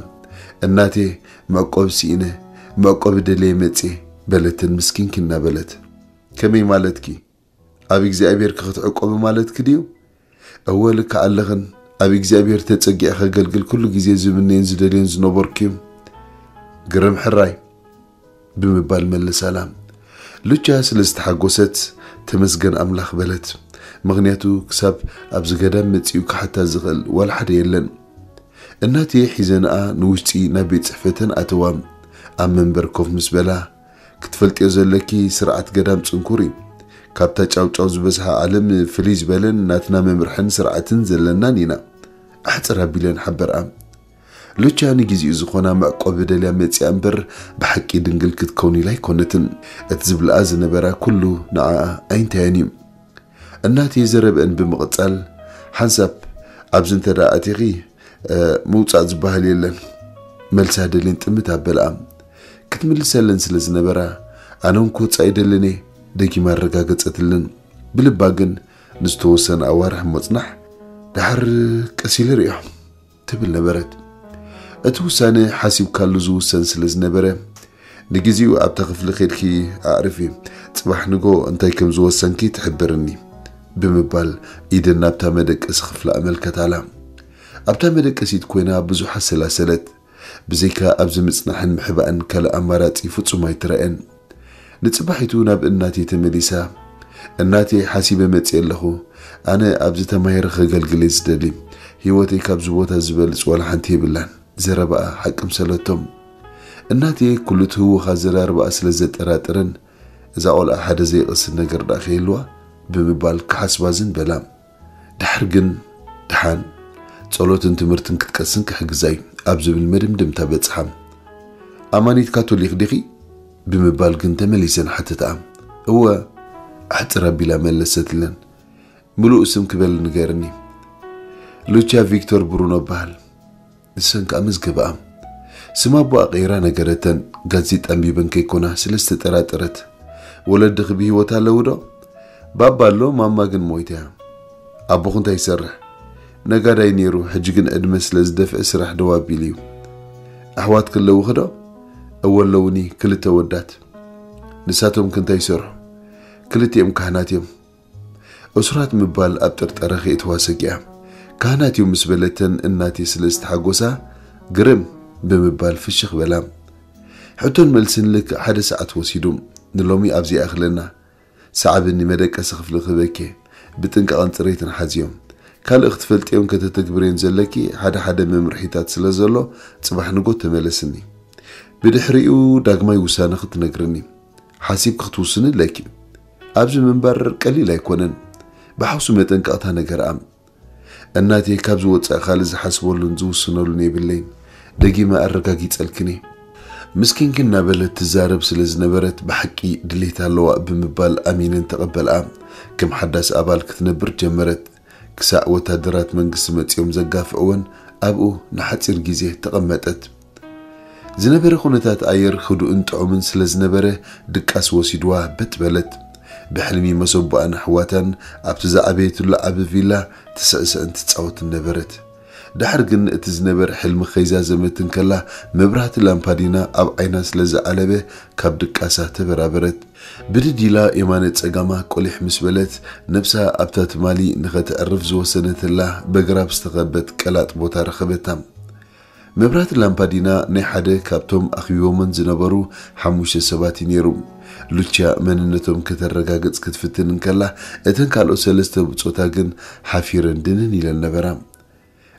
እናቴ፣ "መዕቆቢ ስኢነ፣ መዕቆቢ ደልየ መጽየ" በለተን ምስኪንኪ እናበለት። "ከመይ ማለትኪ? ኣብ እግዚኣብሔር ክትዕቆቢ ማለትኪ ድዩ?" "እወ፣ ልክዕ ኣለኽን። ኣብ እግዚኣብሔር ተጸጊዐ ከገልግል ኩሉ ግዜ ዝምነዮን ዝደልዮን ዝነበርኩ እዩ። ግርም ሕራይ" ብምባል መለሳላ። ሉቻ ስለ ዝተሓጎሰት፣ "ተመስገን ኣምላኽ" በለት። ምኽንያቱ ክሳብ ኣብዚ ገዳም መጺኡ ክሓታ ዝኽእል ዋላ ሓደ የለን። እናቴ ሒዘንኣ ንውሽጢ ናብ ቤት ጽሕፈተን ኣተዋ። ኣብ መንበር ኮፍ ምስ በላ፣ "ክትፈልጥዮ ዘለኪ ስርዓት ገዳም ጽንኩር እዩ። ካብታ ጫውጫው ዝበዝሓ ዓለም ፍልይ ዝበለን ናትና መምርሕን ስርዓትን ዘለናን ኢና" ኣሕጽር ኣቢለን ሓበርኣ። ሉቻ ንግዜኡ ዝኾና መዕቆቢ ደልያ መጺኣ እምበር፣ ብሓቂ ድንግል ክትከውን ኢላ ኣይኮነትን። እቲ ዝብልኣ ዝነበራ ኩሉ ንዓኣ ኣይንታያን እዩ። እናቴ ዘረብአን ብምቕጻል፣ "ሓንሳብ ኣብዚ እንተ ደኣ ኣቲኺ፣ እ፣ ምውጻእ ዝበሃል የለን" መልሳ ደልየን ጥምት ኣበልኣ። ክትምልሰለን ስለ ዝነበራ፣ "ኣነ እውን ክወጽእ ኣይደልን እየ" ደጊማ ኣረጋገጸትለን። ብልባ ግን ንዝተወሰነ ኣዋርሕ ምጽናሕ፣ "ደሓር ቀስ ኢለ ርእዮ" ትብል ነበረት። እቲ ውሳነ ሓሲብካሉ ዝውሰን ስለ ዝነበረ፣ "ንግዜኡ ኣብታ ክፍሊ ኬድኪ ኣዕርፊ፣ ጽባሕ ንጎ እንታይ ከም ዝወሰንኪ ትሕብርኒ" ብምባል ኢደን ናብታ መደቀሲ ክፍላ ኣመልከታላ። ኣብታ መደቀሲት ኮይና ብዙሕ ኣሰላሰለት። ብዘይካ ኣብዚ ምጽናሕን ምሕባእን ካልእ ኣማራጺ ፍጹም ኣይትረኣየን። ንጽባሒቱ ናብ እናቴ ተመሊሳ፣ "እናቴ፣ ሓሲበ መጽየ ኣለኹ። ኣነ ኣብዚ ተማሂረ ከገልግል እየ ዝደሊ። ህይወተይ ካብዚ ቦታ ዝበልጽ ዋላ ሓንቲ የብላን" ዘረባኣ ሓቂ ምሰለቶም። እናቴ ኩሉ ትህውኻ ኣዘራርባኣ ስለ ዘጠራጠረን፣ "እዛ ቆልዓ ሓደ ዘይቕስን ነገር ደኣ ከይህልዋ?" ብምባል ክሓስባ ዝን በላ። ድሓር ግን፣ "ደሓን ጸሎትን ትምህርትን ክትቀስን ክሕግዛ እዩ" ኣብ ዝብል መደምደምታ በጽሓ። "ኣማኒት ካቶሊክ ዲኺ?" ብምባል ግን ተመሊሰን ሓተትኣ። "እወ" ኣሕጽር ኣቢላ መለሰትለን። "ምሉእ ስምኪ በሊ ንገርኒ?" "ሉቻ ቪክቶር ብሩኖ እበሃል" ንሰን ከኣ መዝገብኣ። ስም ኣቦኣ ቀይራ ነገረተን፣ ጋዜጣ ኣንቢበን ከይኮና ስለ ዝተጠራጠረት። "ወለድኺ ብህይወት ኣለዉ ዶ?" "ባባ ኣሎ፣ ማማ ግን ሞይታ እያ." "ኣቦኺ እንታይ ይሰርሕ?" "ነጋዳይ ነይሩ፣ ሕጂ ግን ዕድመ ስለ ዝደፍአ ስራሕ ደው ኣቢሉ እዩ." "ኣሕዋትኪ ኣለዉኺ ዶ?" "እወ ኣለዉኒ፣ ክልተ ወዳት." "ንሳቶምኪ እንታይ ይሰርሑ?" "ክልቲኦም ካህናት እዮም።" እሱራት ምባል ኣብ ጥርጠረ ከየእትዋ ሰጊኣ፣ "ካህናት እዮም" ምስ በለተን እናቴ ስለ ዝተሓጎሳ፣ "ግርም" ብምባል ፍሽኽ በላ። ሕቶን መልስን ልክዕ ሓደ ሰዓት ወሲዱ። "ንሎሚ ኣብዚ ይኣኽለና። ሰዓብኒ፣ መደቀሲ ክፍሊ ክህበኪ። ብጥንቃቐን ጽሬትን ሓዝዮም። ካልእ ክትፈልጥዮን ከተተግብርዮን ዘለኪ ሓደ ሓደ መምርሒታት ስለ ዘሎ፣ ጽባሕ ንጎ ተመለስኒ። ብድሕሪኡ ዳግማይ ውሳነኺ ትነግርኒ። ሓሲብኪ ክትውስኒ ኣለኪ። ኣብዚ ምንባር ቀሊል ኣይኮነን። ብሓውሲ መጠንቀቕታ ነገርኣ። እናቴ፣ ካብዚ ወጻኢ ካልእ ዝሓስበሉን ዝውስነሉን የብለይን። ደጊመ ኣረጋጊጸልክን እየ። ምስኪንኪ እናበለት ትዛረብ ስለ ዝነበረት፣ ብሓቂ ድሌት ኣለዋ ብምባል ኣሚነን ተቐበልኣ። ከም ሓዳስ ኣባል ክትነብር ጀመረት። ክሳዕ ወታደራት መንግስቲ መጺኦም ዘጋፍዕወን ኣብኡ ንሓጺር ግዜ ተቐመጠት። ዝነበረ ኩነታት ኣየር ህዱእን ጥዑምን ስለ ዝነበረ፣ ድቃስ ወሲድዋ በጥ በለት። ብሕልሚ መሰቦኣን ኣሕዋታን ኣብቲ ዝዓበየትሉ ዓቢ ቪላ ትስዕስዕን ትጻወትን ነበረት። ድሓር ግን እቲ ዝነበረ ሕልሚ ከይዛዘመት እንከላ፣ መብራህቲ ላምፓዲና ኣብ ዓይና ስለ ዝዓለበ ካብ ድቃሳ ተበራበረት። ብድድ ኢላ የማነ ጸጋማ ቆሊሕ ምስ በለት፣ ነብሳ ኣብታ ትማሊ ንኸተዕርፍ ዝወሰነትላ በግራብ ዝተኸበት ቀላጥ ቦታ ረኸበታ። መብራህቲ ላምፓዲና ናይ ሓደ ካብቶም ኣኽቢቦመን ዝነበሩ ሓሙሽተ ሰባት እዩ ነይሩ። ሉቺያ መንነቶም ከተረጋግጽ ክትፍትን እንከላ፣ እተን ካልኦት ሰለስተ ብጾታ ግን ሓፊረን ድንን ኢለን ነበራ።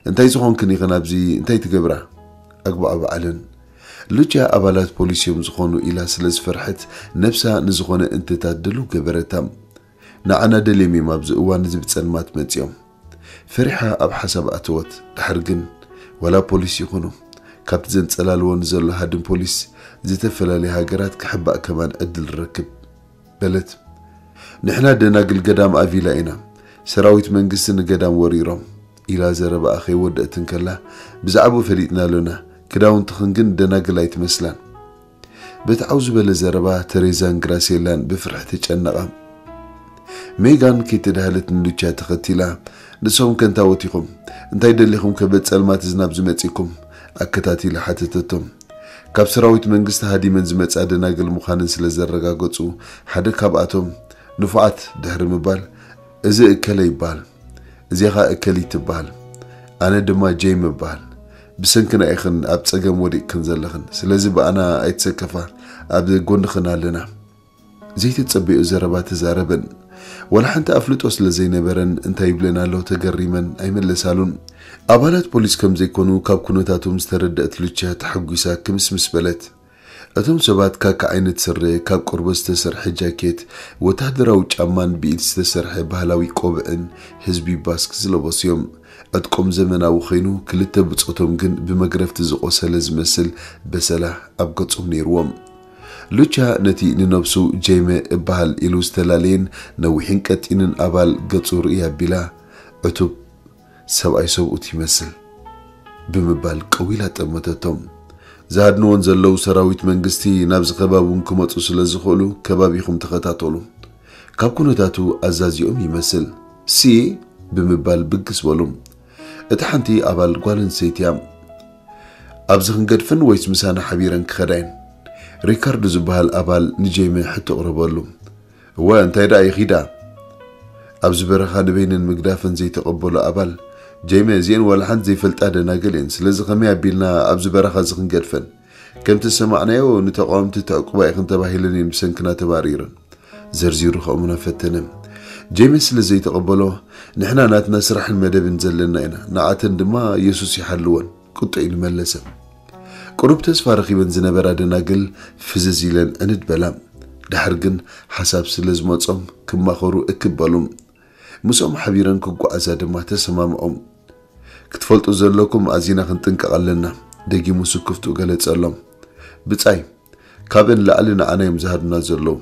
እንታይ ዝኾንክን ኢኽን ኣብዚ እንታይ ትገብራ? ኣግባዕ በዓለን። ሉቻ ኣባላት ፖሊስ እዮም ዝኾኑ ኢላ ስለ ዝፈርሐት ነብሳ ንዝኾነ እንትታት ድልው ገበረታ። ንዓና ደልዮም እዮም ኣብዚ እዋን እዚ ብጸልማት መጺኦም። ፈሪሓ ኣብ ሓሳብ ኣተወት። ድሕር ግን ዋላ ፖሊስ ይኹኑ ካብቲ ዘንጸላልዎ ንዘሎ ሃድን ፖሊስ ዝተፈላለየ ሃገራት ክሕባእ ከማን ዕድል ረክብ በለት። ንሕና ደናግል ገዳም ኣቪላ ኢና፣ ሰራዊት መንግስቲ ንገዳም ወሪሮም ኢላ ዘረባኣ ከይወደእት እንከላ ብዛዕባኡ ፈሊጥና ኣሎና፣ ክዳውንትኽን ግን ደናግል ኣይትመስላን። በቲ ዓው ዝበለ ዘረባ ተሬዛን ግራሴላን ብፍርሒ ተጨነቓ። ሜጋን ከይተዳህለት ንሉቻ ተኸቲላ፣ ንሶም ከንታወት ኢኹም እንታይ ደሊኹም ከበድ ጸልማት ዝናብ ዝመጺኩም ኣከታቲላ ሓተተቶም። ካብ ሰራዊት መንግስቲ ሃዲመን ዝመጻ ደናግል ምዃንን ስለ ዘረጋገጹ ሓደ ካብኣቶም ንፉዓት ድሕሪ ምባል እዚ እከለ ይበሃል፣ እዚኻ እከሊት ትበሃል፣ ኣነ ድማ ጀይም እበሃል። ብሰንክና ኢኽን ኣብ ጸገም ወዲቕክን ዘለኽን፣ ስለዚ ብኣና ኣይትሰከፋ፣ ኣብ ጎንኽን ኣለና። ዘይተጸበዮ ዘረባ ተዛረበን። ወላ ሓንቲ ኣፍልጦ ስለ ዘይነበረን እንታይ ይብለን ኣሎ ተገሪመን ኣይመለሳሉን። ኣባላት ፖሊስ ከም ዘይኮኑ ካብ ኩነታቶም ዝተረደእት ሉቻ ተሓጒሳ ክምስምስ በለት። እቶም ሰባት ካካ ዓይነት ስረ፣ ካብ ቆርበት ዝተሰርሐ ጃኬት፣ ወታደራዊ ጫማን ብኢድ ዝተሰርሐ ባህላዊ ቆብዕን ህዝቢ ባስክ ዝለበሱ እዮም። ዕጥቆም ዘመናዊ ኮይኑ ክልተ ብጾቶም ግን ብመግረፍቲ ዝቆሰለ ዝመስል በሰላ ኣብ ገጾም ነይርዎም። ሉቻ ነቲ ንነብሱ ጄመ እበሃል ኢሉ ዝተላለየን ነዊሕን ቀጢንን ኣባል ገጹ ርእይ ኣቢላ፣ ዕቱብ ሰብኣይ ሰብኡት ይመስል ብምባል ቀዊላ ጠመተቶም። ዝሃድንዎን ዘለዉ ሰራዊት መንግስቲ ናብዚ ከባቢ እውን ክመጹ ስለ ዝኽእሉ ከባቢኹም ተኸታተሉ። ካብ ኩነታቱ ኣዛዚኦም ይመስል ሲ ብምባል ብግስ በሉ። እታ ሓንቲ ኣባል ጓል ኣንስተይቲ እያ። ኣብዚ ክንገድፈን ወይስ ምሳና ሓቢረን ክኸዳ እየን? ሪካርዶ ዝበሃል ኣባል ንጄመ ሕቶ ኣቕረበሉ። እወ እንታይ ደኣ ይኺዳ? ኣብዚ በረኻ ንበይነን ምግዳፈን ዘይተቐበሎ ኣባል፣ ጄመ እዚአን ዋላ ሓንቲ ዘይፈልጣ ደናግል እየን፣ ስለዚ ከመይ ኣቢልና ኣብዚ በረኻ እዚ ክንገድፈን? ከምቲ ዝሰማዕናዮ ንተቓወምቲ እቲ ዕቁባ ኢኽን ተባሂለን እየን ብሰንክና ተባሪረን። ዘርዚሩ ከእምኖ ፈተነ። ጄመ ስለ ዘይተቐበሎ ንሕና ናትና ስራሕን መደብን ዘለና ኢና፣ ንዓተን ድማ የሱስ ይሓልወን። ቁጥዕ ኢሉ መለሰ። ቁሩብ ተስፋ ረኺበን ዝነበራ ደናግል ፍዝዝ ኢለን ዕንድ በላ። ድሓር ግን ሓሳብ ስለ ዝመጾም ክማኸሩ እክብ በሉ። ምስኦም ሓቢረን ክጓዓዛ ድማ ተሰማምዖም። ክትፈልጡ ዘለኩም ኣዚና ክንጥንቀቕ ኣለና፣ ደጊሙ ስክፍቱ ገለጸሎም። ብጻይ ካብን ላዕሊ ንዓና እዮም ዝሃዱና ዘለዉ።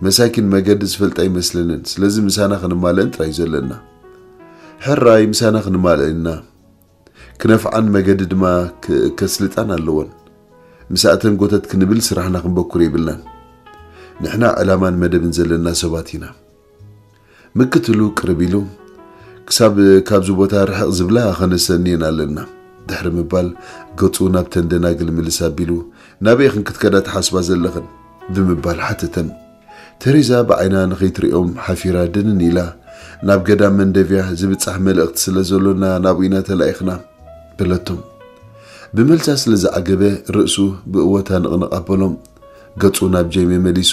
መሳኪን መገዲ ዝፈልጣ ይመስለንን፣ ስለዚ ምሳና ክንማልእን ጥራይ ዘለና። ሕራይ ምሳና ክንማልእ ኢና። ክነፍዓን መገዲ ድማ ክ- ከስልጣን ኣለዎን። ምስኣተን ጎተት ክንብል ስራሕና ክንበኩር የብልናን። ንሕና ዕላማን መደብን ዘለና ሰባት ኢና። ምክትሉ ቅርብ ኢሉ ክሳብ ካብዚ ቦታ ርሕቕ ዝብላ ከነሰንየን ኣለና ድሕሪ ምባል ገጹ ናብ ተንደናግል ምልስ ኣቢሉ ናበይ ክንክትከዳ ትሓስባ ዘለኽን ብምባል ሓተተን። ተሬዛ ብዓይና ንኸይትሪኦም ሓፊራ ድንን ኢላ ናብ ገዳም መንደቪያ ዝብጻሕ መልእኽቲ ስለ ዘሎና ናብኡ ኢና ተላኢኽና በለቶም። ብመልሳ ስለ ዝዓገበ ርእሱ ብእወታ ንቕንቕ ኣበሎም። ገጹ ናብ ጄሜ መሊሱ፣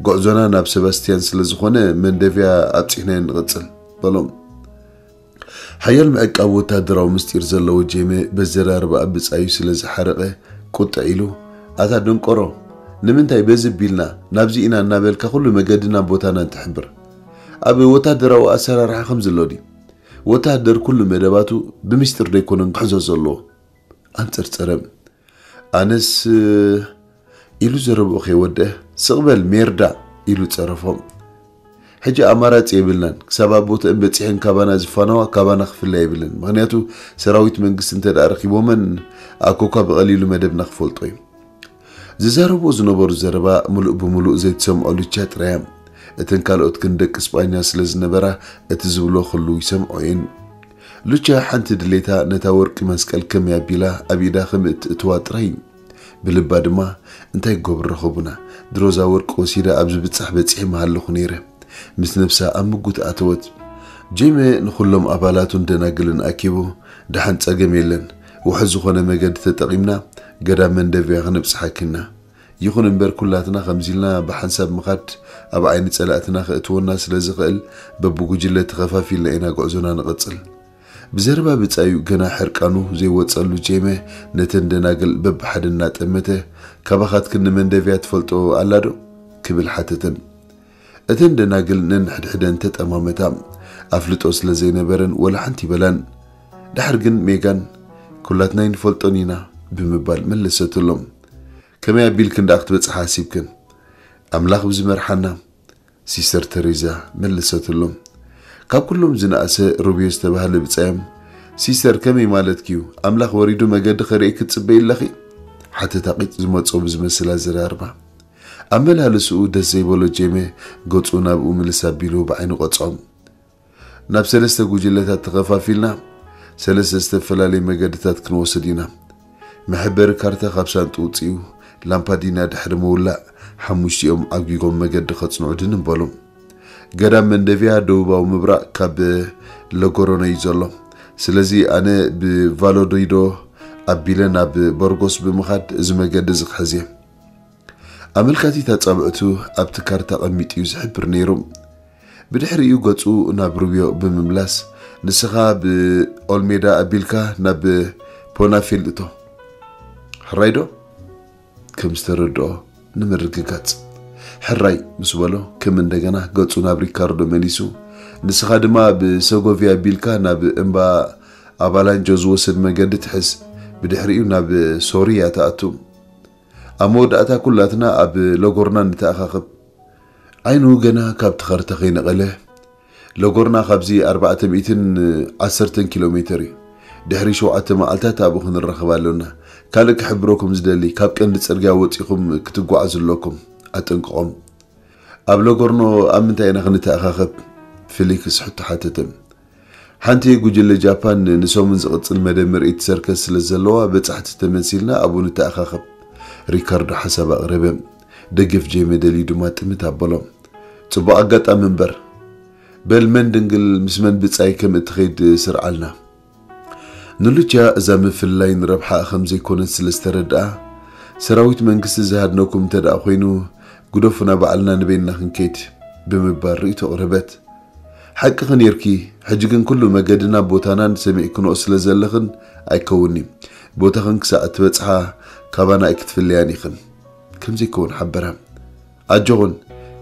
ጉዕዞና ናብ ሰባስቲያን ስለ ዝኾነ መንደቪያ ኣብጺሕናዮ ንቕጽል በሎም። ሓያል ምዕቃብ ወታደራዊ ምስጢር ዘለዎ ጄሜ በዘራርባ ብጻዩ ስለ ዝሓረቐ ቁጥዕ ኢሉ፣ ኣታ ደንቆሮ፣ ንምንታይ በዚ ቢልና ናብዚ ኢና እናበልካ ኩሉ መገድና ቦታናን ትሕብር? ኣብ ወታደራዊ ኣሰራርሓ ከምዚ ኣሎ ድዩ? ወታደር ኩሉ መደባቱ ብምስጢር ደይኮነን ክሕዞ ዘለዎ። ኣንጸርጸረ። ኣነስ ኢሉ ዘረብኡ ከይወደአ ስቕ በል ሜርዳ ኢሉ ጸረፎ። ሕጂ ኣማራጺ የብልናን። ክሳብ ኣብ ቦትአን በጺሐን ካባና ዝፋነዋ ካባና ክፍለያ የብለን። ምኽንያቱ ሰራዊት መንግስቲ እንተ ደኣ ረኺቦመን ኣኮኳ ብቐሊሉ መደብና ክፈልጦ እዩ። ዝዛረብዎ ዝነበሩ ዘረባ ምሉእ ብምሉእ ዘይትሰምዖ ሉቻ ጥራያ። እተን ካልኦት ግን ደቂ ስጳኛ ስለ ዝነበራ እቲ ዝብሎ ኩሉ ይሰምዖ እየን። ሉቻ ሓንቲ ድሌታ ነታ ወርቂ መስቀል ከመይ ኣቢላ ኣብ ኢዳ ከም እትእትዋ ጥራይ እዩ። ብልባ ድማ እንታይ ክገብር ረኸቡና? ድሮዛ ወርቂ ወሲደ ኣብዚ ብጻሕ በጺሐ ምሃለኹ ነይረ። ምስ ነብሳ ኣብ ምጉት ኣተወት። ጄሜ ንኹሎም ኣባላቱን ደናግልን ኣኪቡ ደሓን ጸገም የለን፣ ውሑድ ዝኾነ መገዲ ተጠቒምና ገዳም መንደቪያ ክነብጽሓኪና። ይኹን እምበር ኩላትና ከምዚ ኢልና ብሓንሳብ ምኻድ ኣብ ዓይኒ ጸላእትና ከእትወና ስለ ዝኽእል በብጉጅለ ተኸፋፊልና ኢና ጉዕዞና ንቐጽል። ብዘረባ ብጻዩ ገና ሕርቃኑ ዘይወጸሉ ጄመ ነተን ደናግል በብሓደ እናጠመተ፣ "ካባኻትክን ንመንደቪያ ትፈልጦ ኣላ ዶ?" ክብል ሓተተን። እተን ደናግል ነንሕድሕደን ተጠማመታ። ኣፍልጦ ስለ ዘይነበረን ወላ ሓንቲ ይበላን። ድሓር ግን ሜጋን፣ "ኩላትና ኣይንፈልጦን ኢና" ብምባል መለሰትሎም። "ከመይ ኣቢልክን ደኣ ክትበጽሓ ሓሲብክን?" "ኣምላኽ ብዝመርሓና" ሲስተር ተሬዛ መለሰትሎም። ካብ ኩሎም ዝነኣሰ ሩብዮ ዝተባህለ ብጻዮም፣ "ሲስተር፣ ከመይ ማለትኪ'ዩ? ኣምላኽ ወሪዱ መገዲ ከርእየኪ ትጽበዪ ኣለኺ?" ሓተታ ቂጥ ዝመጾ ብዝመስል ኣዘራርባ። ኣመላልስኡ ደስ ዘይበሎ ጄመ ገጹ ናብኡ ምልስ ኣቢሉ ብዓይኑ ቀጽዖም። "ናብ ሰለስተ ጉጅለታት ተኸፋፊልና ሰለስተ ዝተፈላለየ መገድታት ክንወስድ ኢና። መሐበሪ ካርታ ካብ ሳንጡ ውጽኡ፣ ላምፓዲና ድሕሪ ምውላእ ሓሙሽቲኦም ዓጊጎም መገዲ ከጽንዑ ድንን በሉ። ገዳም መንደቪያ ደቡባዊ ምብራቕ ካብ ለጎሮኖ እዩ ዘሎ። ስለዚ ኣነ ብቫሎዶይዶ ኣቢለ ናብ ቦርጎስ ብምኻድ እዚ መገዲ እዚ ክሕዝ እየ።" ኣመልካቲት ኣጻብዕቱ ኣብቲ ካርታ ቀሚጡ እዩ ዝሕብር ነይሩ። ብድሕሪኡ ገጹ ናብ ሩብዮ ብምምላስ፣ "ንስኻ ብኦልሜዳ ኣቢልካ ናብ ፖናፊል እቶ። ሕራይ ዶ?" ከም ዝተረድኦ ንምርግጋጽ፣ "ሕራይ" ምስ በሎ፣ ከም እንደገና ገጹ ናብ ሪካርዶ መሊሱ፣ "ንስኻ ድማ ብሰጎቪያ ኣቢልካ ናብ እምባ ኣባላንጆ ዝወስድ መገዲ ትሕዝ፣ ብድሕሪኡ ናብ ሶርያ ትኣቱ። ኣብ መወዳእታ ኩላትና ኣብ ሎጎርና ንተኣኻኸብ።" ዓይኑ ገና ካብቲ ካርታ ከይነቐለ፣ "ሎጎርና ካብዚ ኣርባዕተ ሚእትን ዓሰርተን ኪሎ ሜተር እዩ። ድሕሪ ሸውዓተ መዓልታት ኣብኡ ክንራኸብ ኣሎና። ካልእ ክሕብረኩም ዝደሊ፣ ካብ ቀንዲ ጽርግያ ወጺኹም ክትጓዓዙ ኣለኩም። ኣጠንቅቖም።" "ኣብ ሎጎርኖ ኣብ ምንታይ ኢና ክንተኣኻኸብ?" ፊሊክስ ሕቶ ሓተተ። "ሓንቲ ጉጅለ ጃፓን ንሰሙን ዝቕጽል መደብ ምርኢት ሰርከስ ስለ ዘለዋ፣ በጻሕቲ ተመሲልና ኣብኡ ንተኣኻኸብ።" ሪካርዶ ሓሳብ ኣቕረበ። ደገፍ ጄመ ደልዩ ድማ ጥምት ኣበሎ። "ጽቡቕ ኣጋጣሚ እምበር። በል መን ድንግል ምስ መን ብጻይ ከም እትኸይድ ስርዓልና።" ንሉቺያ እዛ ምፍልላይ ንረብሓኣ ከም ዘይኮነት ስለ ዝተረድኣ፣ "ሰራዊት መንግስቲ ዝሃድነኩም እንተ ደኣ ኮይኑ፣ ግደፉና ባዕልና ንበይንና ክንከይድ" ብምባል ርእይቶ ኣቕረበት። "ሓቅኺ ኔርኪ፣ ሕጂ ግን ኩሉ መገድና ቦታናን ሰሚዕክንኦ ስለ ዘለኽን ኣይከውን'ዩ። ቦታኽን ክሳዕ እትበጽሓ ካባና ኣይክትፍለያን ኢኽን" ከም ዘይከውን ሓበራ። "ኣጆኹን፣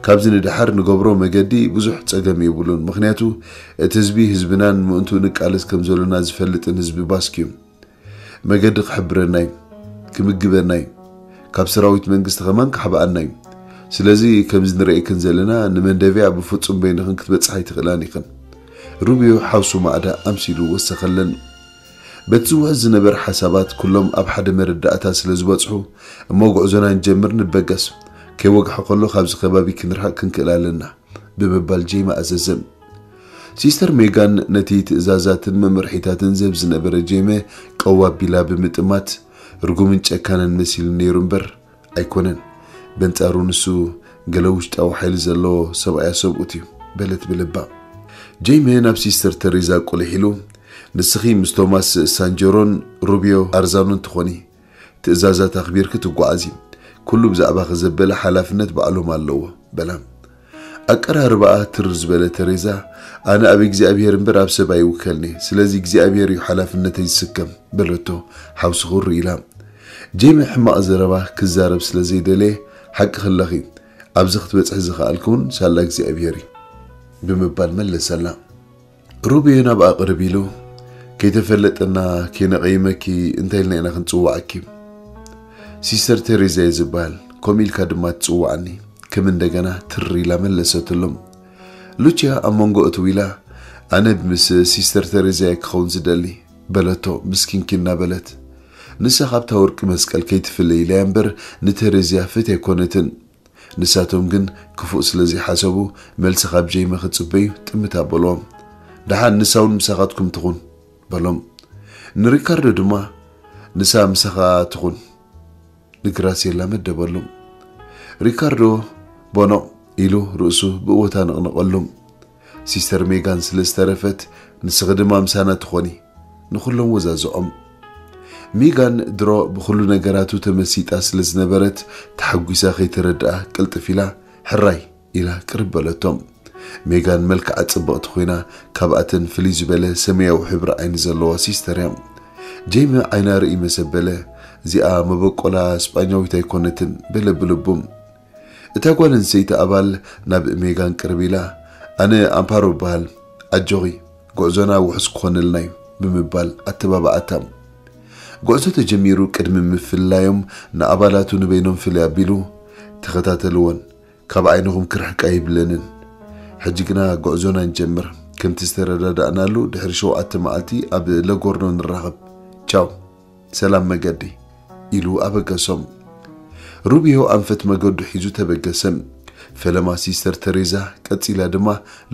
ካብዚ ንደሓር ንገብሮ መገዲ ብዙሕ ጸገም የብሉን፣ ምኽንያቱ እቲ ህዝቢ ህዝብናን ምእንትኡ ንቃለስ ከም ዘሎና ዝፈልጥን ህዝቢ ባስክ እዩ። መገዲ ክሕብረና እዩ፣ ክምግበና እዩ፣ ካብ ሰራዊት መንግስቲ ከማን ክሓብኣና እዩ። ስለዚ ከምዚ ንርእየክን ዘለና ንመንደቪያ ብፍጹም በይንኽን ክትበጽሓ ኣይትኽእላን ኢኽን።" ሩብዮ ሓውሱ ማዕዳ ኣምሲሉ ወሰኸለን። በቲ ዝውሕዝ ዝነበረ ሓሳባት ኩሎም ኣብ ሓደ መረዳእታ ስለ ዝበጽሑ፣ "እሞ ጉዕዞና ንጀምር፣ ንበገስ። ከይወግሐ ከሎ ካብዚ ከባቢ ክንርሕቕ ክንክእል ኣለና" ብምባል ጄመ ኣዘዘ። ሲስተር ሜጋን ነቲ ትእዛዛትን መምርሒታትን ዝህብ ዝነበረ ጄመ ቀው ኣቢላ ብምጥማት፣ ርጉምን ጨካንን መሲሉ ነይሩ እምበር ኣይኮነን። በንጻሩ ንሱ ገለ ውሽጣዊ ሓይሊ ዘለዎ ሰብኣያ ሰብኡት እዩ በለት ብልባ። ጄመ ናብ ሲስተር ተሬዛ ቁልሕ ኢሉ፣ "ንስኺ ምስ ቶማስ ሳንጀሮን ሩብዮ ኣርዛኖን ትኾኒ፣ ትእዛዛት ኣኽቢርኪ ትጓዓዚ። ኩሉ ብዛዕባኺ ዘበለ ሓላፍነት ባዕሎም ኣለዎ" በላ። ኣቀራርባኣ ትር ዝበለ ተሬዛ፣ "ኣነ ኣብ እግዚኣብሄር እምበር ኣብ ሰብ ኣይውከልኒ፣ ስለዚ እግዚኣብሄር እዩ ሓላፍነተይ ዝስከም" በለቶ፣ ሓውሲ ኹሪ ኢላ። ጄመ ሕማቕ ዘረባ ክዛረብ ስለ ዘይደለየ፣ "ሓቂ ከለኺ፣ ኣብዚ ክትበጽሒ ዝኸኣልኪ እውን ሳላ እግዚኣብሄር እዩ" ብምባል መለሰላ። ሩብዮ ናብኣ ቅርብ ኢሉ፣ "ከይተፈለጠና ከይነቐይመኪ እንታይ ኢልና ኢና ክንጽውዓኪ? ሲስተር ቴሬዛ እየ ዝበሃል፣ ከምኡ ኢልካ ድማ ትጽውዓኒ" ከም እንደገና ትር ኢላ መለሰትሎም። ሉቺያ ኣብ መንጎ እትው ኢላ፣ "ኣነ ምስ ሲስተር ቴሬዛ እየ ክኸውን ዝደሊ" በለቶ፣ ምስኪንኪ እናበለት። ንሳ ካብታ ወርቂ መስቀል ከይትፍለ ኢላ እያ እምበር፣ ንቴሬዝያ ፍት ኣይኮነትን። ንሳቶም ግን ክፉእ ስለ ዘይሓሰቡ፣ መልሲ ካብ ጄመ ክጽበዩ ጥምት ኣበልዎም። "ደሓን ንሳ እውን ምሳኻትኩም ትኹን" በሎም። ንሪካርዶ ድማ "ንሳ ምሳኻ ትኹን" ንግራሴላ መደበሉ። ሪካርዶ ቦኖ ኢሉ ርእሱ ብእወታ ነቕነቐሉ። ሲስተር ሜጋን ስለ ዝተረፈት፣ "ንስኺ ድማ ምሳና ትኾኒ" ንኹሎም ወዛዝዖም። ሜጋን ድሮ ብኹሉ ነገራቱ ተመሲጣ ስለ ዝነበረት፣ ተሓጒሳ ከይተረድኣ ቅልጥፍ ኢላ "ሕራይ" ኢላ ቅርብ በለቶም። ሜጋን መልክዓ ጽብቕቲ ኮይና፣ ካብኣተን ፍልይ ዝበለ ሰማያዊ ሕብሪ ዓይኒ ዘለዋ ሲስተር እያ። ጄሚ ዓይና ርእይ መሰበለ፣ እዚኣ መበቆላ ስጳኛዊት ኣይኮነትን፣ በለ ብልቡ። እታ ጓል ኣንስተይቲ ኣባል ናብ ሜጋን ቅርብ ኢላ፣ ኣነ ኣምፓሮ እበሃል፣ ኣጆኺ፣ ጉዕዞና ውሑስ ክኾነልና እዩ፣ ብምባል ኣተባብዓታ። ጉዕዞ ተጀሚሩ ቅድሚ ምፍልላዮም ንኣባላቱ ንበይኖም ፍልይ ኣቢሉ፣ ተኸታተልወን፣ ካብ ዓይንኹም ክርሕቃ ይብለንን። ሕጂ ግና ጉዕዞና ንጀምር። ከምቲ ዝተረዳዳእናሉ ድሕሪ ሸውዓተ መዓልቲ ኣብ ለጎርኖ ንራኸብ። ቻው፣ ሰላም መገዲ፣ ኢሉ ኣበገሶም። ሩቢዮ ኣንፈት መገዱ ሒዙ ተበገሰ። ፈለማ ሲስተር ተሬዛ፣ ቀጺላ ድማ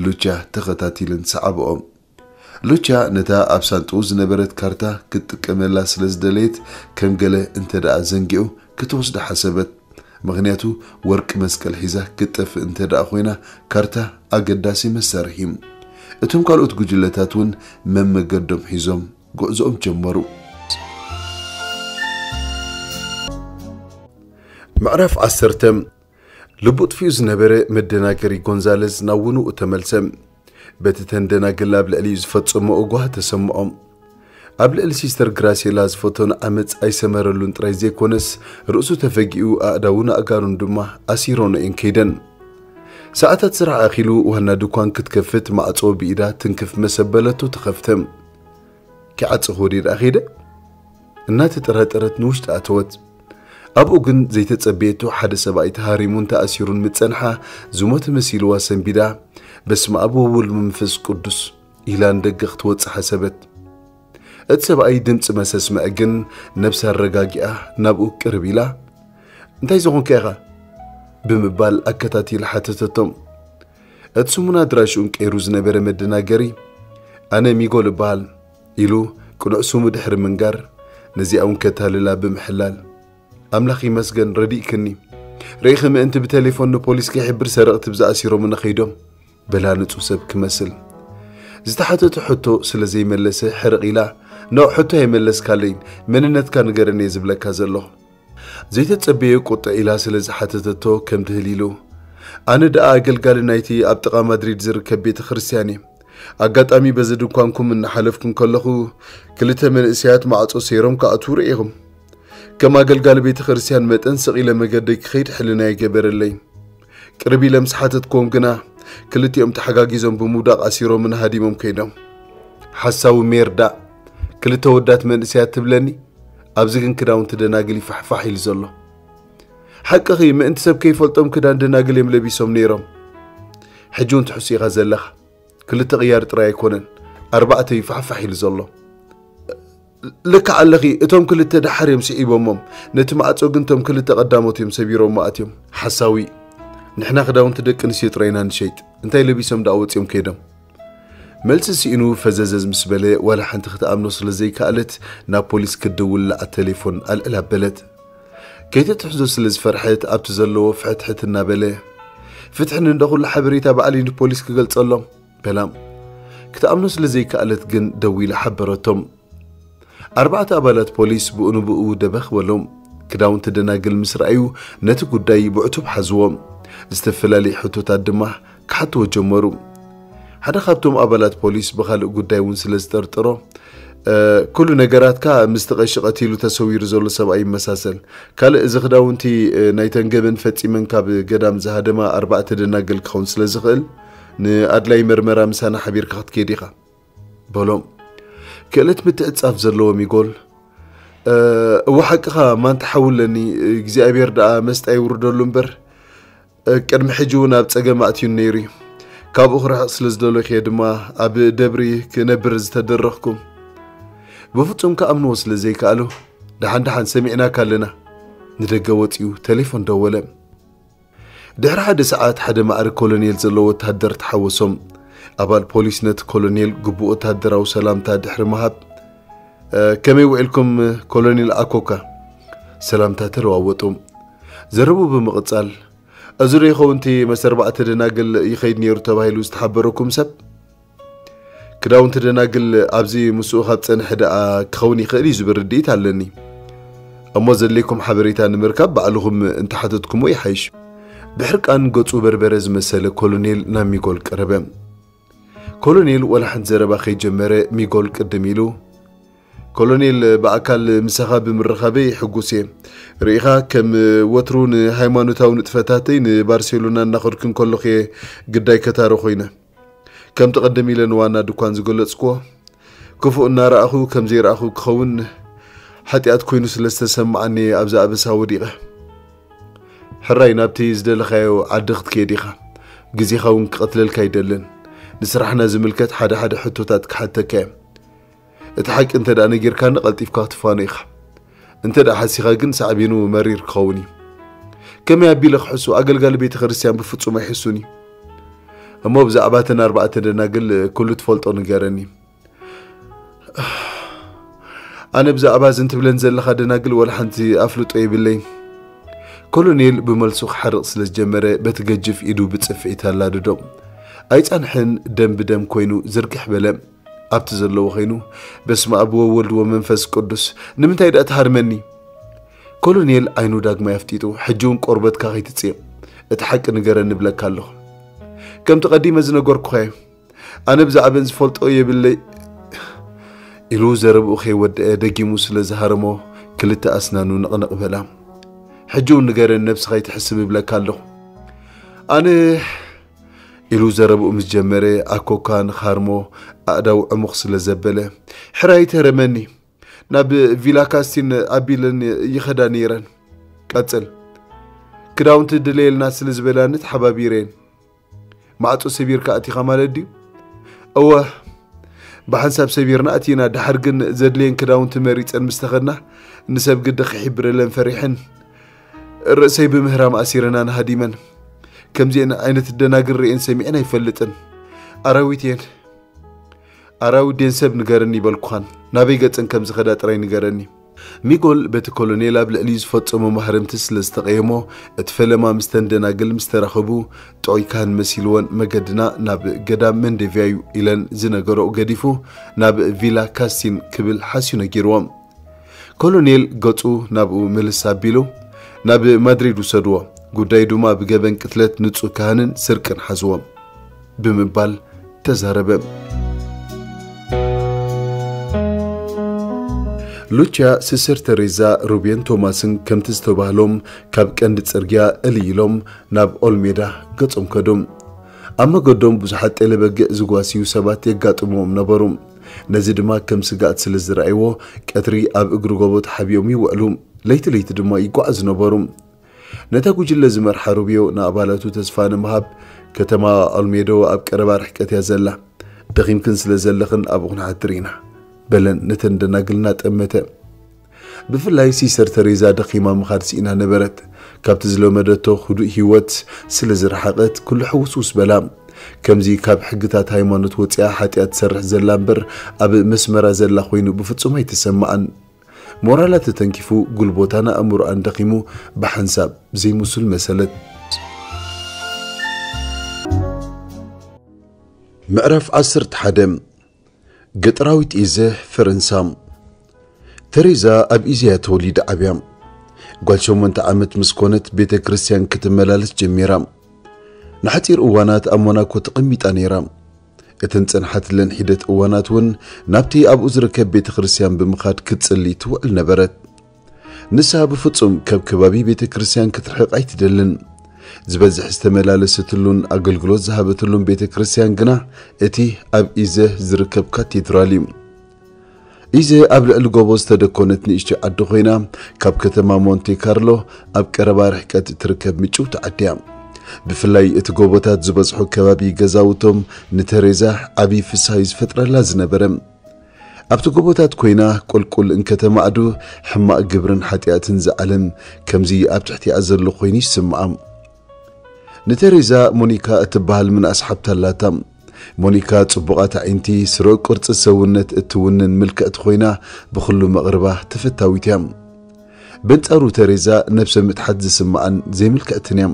ሉቻ ተኸታቲለን ሰዓብኦም። ሉቻ ነታ ኣብ ሳንጥኡ ዝነበረት ካርታ ክትጥቀመላ ስለ ዝደለየት፣ ከም ገለ እንተ ደኣ ዘንጊዑ ክትወስዳ ሓሰበት። ምኽንያቱ ወርቂ መስቀል ሒዛ ክትጠፍእ እንተ ደኣ ኮይና፣ ካርታ ኣገዳሲ መሳርሒ እዩ። እቶም ካልኦት ጉጅለታት እውን መመገዶም ሒዞም ጉዕዞኦም ጀመሩ። ምዕራፍ ዓሰርተ። ልቡ ጥፊኡ ዝነበረ መደናገሪ ጎንዛለዝ ናብ ውንኡ ተመልሰ። በቲ ተን ደናግል ኣብ ልዕሊኡ ዝፈጸሞ እጓህ ተሰምዖም። ኣብ ልዕሊ ሲስተር ግራሴላ ዝፈተኖ ዓመጽ ኣይሰመረሉን ጥራይ ዘይኮነስ፣ ርእሱ ተፈጊኡ ኣእዳውን ኣእጋሩን ድማ ኣሲሮኖ እየን ከይደን። ሰዓታት ስራሕ ኣኺሉ ዋና ድኳን ክትከፍት ማዕጾ ብኢዳ ትንክፍ መሰበለቶ ተኸፍተ። ክዓጽ ኾዲ ደኣ ኸይደ? እናተጠራጠረት ንውሽጢ ኣተወት። ኣብኡ ግን ዘይተጸበየቶ ሓደ ሰብኣይ ተሃሪሙን ተኣሲሩን ምጸንሓ ዝሞተ መሲልዋ ሰንቢዳ፣ "በስመ ኣብ ወወልድ ወመንፈስ ቅዱስ" ኢላ ንደገ ክትወጽእ ሓሰበት። እቲ ሰብኣይ ድምጺ መሰስምዐ ግን ነብሳ ኣረጋጊኣ ናብኡ ቅርብ ኢላ፣ "እንታይ ዝኾንካ ኢኻ?" ብምባል ኣከታቲላ ሓተተቶም። እቲ ስሙን ኣድራሽኡን ቀይሩ ዝነበረ መደናገሪ፣ "ኣነ ሚጎል እበሃል" ኢሉ ቅኑዕ ስሙ ድሕሪ ምንጋር፣ ነዚኣ እውን ከታልላ ብምሕላል፣ "ኣምላኽ ይመስገን ረዲእክኒ። ርኢኺ ምእንቲ ብቴሌፎን ንፖሊስ ከይሕብር ሰረቕቲ ብዝኣሲሮምኒ ከይዶም" በላ ንጹህ ሰብ ክመስል። ዝተሓተቶ ሕቶ ስለ ዘይመለሰ ሕርቕ ኢላ፣ "ኖእ፣ ሕቶ ኣይመለስካለይን፣ መንነትካ ንገረኒ እየ ዝብለካ ዘለኹ።" ዘይተጸበየ ቁጥዕ ኢላ ስለ ዝሓተተቶ ከም ትህል ኢሉ፣ "ኣነ ደኣ ኣገልጋሊ ናይቲ ኣብ ጥቓ ማድሪድ ዝርከብ ቤተ ክርስቲያን እየ። ኣጋጣሚ በዚ ድኳንኩም እናሓለፍኩ እንከለኹ፣ ክልተ መንእሰያት ማዕጾ ሰይሮም ክኣትዉ ርኢኹም። ከም ኣገልጋሊ ቤተ ክርስቲያን መጠን ስቕ ኢለ መገደይ ክኸይድ ሕልና ይገበረለይ። ቅርብ ኢለ ምስ ሓተትክዎም ግና፣ ክልቲኦም ተሓጋጊዞም ብምውዳቕ ኣሲሮምን ሃዲሞም ከይዶም። ሓሳዊ ሜርዳ፣ ክልተ ወዳት መንእሰያት ትብለኒ?" ኣብዚ ግን ክዳውንቲ ደናግል ይፋሕፋሕ ኢሉ ዘሎ። "ሓቅኺ፣ ምእንቲ ሰብ ከይፈልጦም ክዳን ደናግል እዮም ለቢሶም ነይሮም። ሕጂ እውን ትሕሱ ኢኻ ዘለኻ። ክልተ ቅያር ጥራይ ኣይኮነን፣ ኣርባዕተ እዩ ፋሕፋሕ ኢሉ ዘሎ። ልክዕ ኣለኺ፣ እቶም ክልተ ደሓር እዮም ስዒቦሞም። ነቲ ማዕጾ ግን እቶም ክልተ ቀዳሞት እዮም ሰቢሮሞ ኣትዮም። ሓሳዊ፣ ንሕና ክዳውንቲ ደቂ ኣንስትዮ ጥራይ ኢና ንሸይጥ። እንታይ ለቢሶም ደኣ ወጺኦም ከይዶም?" መልሲ ስኢኑ ፈዘዘዝ ምስ በለ፣ ዋላ ሓንቲ ክትኣምኖ ስለ ዘይከኣለት፣ ናብ ፖሊስ ክትድውል ለዓት ቴሌፎን ኣልዕል ኣበለት። ከይተትሕዞ ስለ ዝፈርሐት፣ ኣብቲ ዘለዎ ፍሕትሕት እናበለ፣ "ፍትሒ ንንደ ኩሉ ሓበሬታ ባዕለይ ንፖሊስ ክገልጸሎም" በላ። ክትኣምኖ ስለ ዘይከኣለት ግን ደዊላ ሓበረቶም። ኣርባዕተ ኣባላት ፖሊስ ብኡ ንብኡ ደበኽ በሎም። ክዳውንቲ ደናግል ምስ ረኣዩ፣ ነቲ ጉዳይ ብዕቱብ ሓዝዎ። ዝተፈላለየ ሕቶታት ድማ ክሓትዎ ጀመሩ። ሓደ ካብቶም ኣባላት ፖሊስ ብኻልእ ጉዳይ እውን ስለ ዝጠርጠሮ፣ "እ፣ ኩሉ ነገራትካ ምስቲ ቀሺ ቀቲሉ ተሰዊሩ ዘሎ ሰብኣይ ይመሳሰል። ካልእ እዚ ክዳውንቲ፣ እ፣ ናይተን ገበን ፈጺመን ካብ ገዳም ዝሃደማ ኣርባዕተ ደናግል ክኸውን ስለ ዝኽእል፣ ንኣድላይ መርመራ ምሳና ሓቢርካ ክትከይድ ኢኻ" በሎም። ክእለት ምትዕጻፍ ዘለዎ ሚጎል፣ "እ፣ እወ ሓቅኻ፣ ማንታ ሓዊ ኣለኒ፣ እግዚኣብሔር ደኣ መስጣ ይውርደሉ እምበር፣ እ፣ ቅድሚ ሕጂ እውን ኣብ ጸገም ኣእትዩን ነይሩ እዩ። ካብኡ ክርሕቕ ስለ ዝደለኹ እየ ድማ ኣብ ደብሪ ክነብር ዝተደረኽኩ። ብፍጹም ክኣምንዎ ስለ ዘይከኣሉ፣ ደሓን ደሓን ሰሚዕናካ ኣለና።" ንደገ ወጺኡ ቴሌፎን ደወለ። ድሕሪ ሓደ ሰዓት ሓደ ማዕርግ ኮሎኔል ዘለዎ ወተሃደር ተሓወሶም። ኣባል ፖሊስ ነቲ ኮሎኔል ግቡእ ወተሃደራዊ ሰላምታ ድሕሪ ምሃብ፣ "እ፣ ከመይ ውዒልኩም ኮሎኔል ኣኮካ?" ሰላምታ ተለዋወጡ። ዘረቡ ብምቕጻል፣ "እዚ ዶ ይኸውን እቲ መስ ኣርባዕተ ደናግል ይኸይድ ነይሩ ተባሂሉ ዝተሓበረኩም ሰብ?" "ክዳውንቲ ደናግል ኣብዚ ምስኡ ካብ ጸንሐ ደኣ ክኸውን ይኽእል እዩ ዝብል ርድኢት ኣለኒ። እሞ ዘድልየኩም ሓበሬታ ንምርካብ ባዕልኹም እንተሓተትኩምዎ ይሓይሽ።" ብሕርቃን ገጹ በርበረ ዝመሰለ ኮሎኔል ናብ ሚጎል ቀረበ። ኮሎኔል ወላ ሓንቲ ዘረባ ከይጀመረ ሚጎል ቅድም ኢሉ፣ "ኮሎኔል፣ ብኣካል ምሳኻ ብምርኻበይ ሕጉስ እየ። ርኢኻ፣ ከም ወትሩ ንሃይማኖታዊ ንጥፈታተይ ንባርሴሎና እናኸድኩ እንከለኹ እየ ግዳይ ከታሮ ኮይነ። ከምቲ ቀደም ኢለ ንዋና ድኳን ዝገለጽክዎ፣ ክፉእ እናረኣኹ ከም ዘይረኣኹ ክኸውን ሓጢኣት ኮይኑ ስለ ዝተሰማዓኒ እየ ኣብዚ ኣበሳ ወዲቐ። ሕራይ ናብቲ ዝደለኻዮ ዓዲ ክትከይድ ኢኻ። ግዜኻ እውን ክቐትለልካ ኣይደልን። ንስራሕና ዝምልከት ሓደ ሓደ ሕቶታት ክሓተካ እየ። እቲ ሓቂ እንተ ደኣ ነጊርካኒ ቀልጢፍካ ክትፋኖ ኢኻ። እንተ ደኣ ሓሲኻ ግን ሳዕቤኑ መሪር ክኸውን እዩ። ከመይ ኣቢለ ክሕሱ? ኣገልጋሊ ቤተ ክርስቲያን ብፍጹም ኣይሕሱን እዩ። እሞ ብዛዕባ እተን ኣርባዕተ ደናግል ኩሉ ትፈልጦ ንገረኒ። ኣነ ብዛዕባ እዘን ትብለን ዘለኻ ደናግል ወላ ሓንቲ ኣፍልጦ የብለይን። ኮሎኔል ብመልሱ ክሓርቕ ስለ ዝጀመረ በቲ ገጅፍ ኢዱ ብጽፍዒት ኣላደዶ። ኣይጸንሐን፣ ደም ብደም ኮይኑ ዝርግሕ በለ። ኣብቲ ዘለዎ ኮይኑ፣ "በስመ ኣብ ወወልድ ወመንፈስ ቅዱስ፣ ንምንታይ ደኣ ትሃርመኒ?" ኮሎኔል ዓይኑ ዳግማይ ኣፍጢጡ፣ "ሕጂ እውን ቆርበትካ ከይትጽእ፣ እቲ ሓቂ ንገረኒ እብለካ ኣለኹ። ከምቲ ቀዲመ ዝነገርኩኻ እዩ። ኣነ ብዛዕበን ዝፈልጦ የብለይ" ኢሉ ዘረብኡ ከይወደአ ደጊሙ ስለ ዝሃረሞ ክልተ ኣስናኑ ንቕንቕ በላ። "ሕጂ እውን ንገረኒ፣ ነብስኻ ይትሕስብ እብለካ ኣለኹ። ኣነ" ኢሉ ዘረብኡ ምስ ጀመረ ኣኮካ ንኻርሞ ኣእዳው ዕሙኽ ስለ ዘበለ፣ "ሕራይ ተረመኒ፣ ናብ ቪላ ካስቲን ኣቢለን ይኸዳ ነይረን። ቀጽል። ክዳውንቲ ድለየልና ስለ ዝበላኒ ተሓባቢረን። ማዕጾ ሰቢርካ ኣቲኻ ማለት ድዩ?" "እወ፣ ብሓንሳብ ሰቢርና ኣቲና፣ ድሓር ግን ዘድልየን ክዳውንቲ መሪጸን ምስ ተኸድና፣ ንሰብ ግዲ ክሕብረለን ፈሪሐን፣ ርእሰይ ብምህራም ኣሲረናን ሃዲመን። ከምዚአን ዓይነት ደናግል ርእየን ሰሚዐን ኣይፈልጥን። ኣራዊት እየን። ኣራዊት ድየን ሰብ ንገረኒ ይበልኩኻን፣ ናበይ ገጸን ከም ዝኸዳ ጥራይ ንገረኒ።" ሚጎል በቲ ኮሎኔል ኣብ ልዕሊኡ ዝፈጸሞ ማህረምቲ ስለ ዝተቐየሞ፣ እቲ ፈለማ ምስተን ደናግል ምስ ተራኸቡ፣ ጥዑይ ካህን መሲልወን፣ "መገድና ናብ ገዳም መንደቪያ እዩ" ኢለን ዝነገረኦ ገዲፉ፣ ናብ ቪላ ካስቲን ክብል ሓስዩ ነጊርዎም። ኮሎኔል ገጹ ናብኡ ምልስ ኣቢሉ፣ "ናብ ማድሪድ ውሰድዎ፣ ጉዳዩ ድማ ብገበን ቅትለት ንጹህ ካህንን ስርቅን ሓዝዎ" ብምባል ተዛረበ። ሉቺያ፣ ስስር ተሬዛ፣ ሩቤን ቶማስን ከምቲ ዝተባህሎም ካብ ቀንዲ ጽርግያ እልይ ኢሎም ናብ ኦልሜዳ ገጾም ከዱ። ኣብ መገዶም ብዙሓት ጤለ በጊዕ ዝጓስዩ ሰባት የጋጥምዎም ነበሩ። ነዚ ድማ ከም ስግኣት ስለ ዝረኣይዎ፣ ቀትሪ ኣብ እግሪ ጎቦ ተሓቢኦም ይውዕሉ፣ ለይቲ ለይቲ ድማ ይጓዓዙ ነበሩ። ነታ ጉጅለ ዝመርሓ ሩብዮ ንኣባላቱ ተስፋ ንምሃብ፣ "ከተማ ኦልሜዶ ኣብ ቀረባ ርሕቀት እያ ዘላ። ደኺምክን ስለ ዘለኽን ኣብኡ ክንሓድር ኢና" በለን ነተን ደናግል እናጠመተ። ብፍላይ ሲስተር ተሬዛ ደኺማ ምኻድ ስኢና ነበረት። ካብቲ ዝለመደቶ ህዱእ ህይወት ስለ ዝረሓቐት፣ ኩሉ ሕውስውስ በላ። ከምዚ ካብ ሕግታት ሃይማኖት ወጺኣ ሓጢኣት ትሰርሕ ዘላ እምበር፣ ኣብ መስመራ ዘላ ኮይኑ ብፍጹም ኣይተሰምዓን። ሞራላ ተተንኪፉ፣ ጉልቦታን ኣእምሮኣን ደኺሙ፣ ብሓንሳብ ዘይምሱል መሰለት። ምዕራፍ ዓሰርተ ሓደ። ገጠራዊት ኢዘ፣ ፈረንሳ። ተሬዛ ኣብ ኢዘ እያ ተወሊዳ ዓብያ። ጓል ሸሞንተ ዓመት ምስ ኮነት ቤተ ክርስቲያን ክትመላለስ ጀሚራ። ንሓጺር እዋናት ኣብ ሞናኮ ተቐሚጣ ነይራ። እተን ጸንሓትለን ሒደት እዋናት እውን ናብቲ ኣብኡ ዝርከብ ቤተ ክርስቲያን ብምኻድ ክትጽሊ ትውዕል ነበረት። ንሳ ብፍጹም ካብ ከባቢ ቤተ ክርስቲያን ክትርሕቕ ኣይትደልን። ዝበዝሕ ዝተመላለሰትሉን ኣገልግሎት ዝሃበትሉን ቤተ ክርስቲያን ግና እቲ ኣብ ኢዘ ዝርከብ ካቴድራል እዩ። ኢዘ ኣብ ልዕሊ ጎቦ ዝተደኮነት ንእሽቶ ዓዲ ኮይና፣ ካብ ከተማ ሞንቴ ካርሎ ኣብ ቀረባ ርሕቀት እትርከብ ምጭውቲ ዓዲ እያ። ብፍላይ እቲ ጎቦታት ዝበዝሖ ከባቢ ገዛውቶም ንተሬዛ ዓቢ ፍስሃ እዩ ዝፈጥረላ ዝነበረ። ኣብቲ ጎቦታት ኮይና ቁልቁል እንከተማዕዱ ሕማቕ ግብርን ሓጢኣትን ዝዓለም ከምዚ ኣብ ትሕቲኣ ዘሎ ኮይኑ ይስምዓ። ንተሬዛ ሞኒካ እትበሃል ምንኣስ ሓብቲ ኣላታ። ሞኒካ ጽቡቓት ኣዒንቲ፣ ስሩዕ ቅርጺ ሰውነት እትውንን ምልክዕቲ ኮይና ብኹሉ መቕርባ ተፈታዊት እያ። በንጻሩ ተሬዛ ነብሰ ምትሓት ዝስምዓን ዘይምልክዕትን እያ።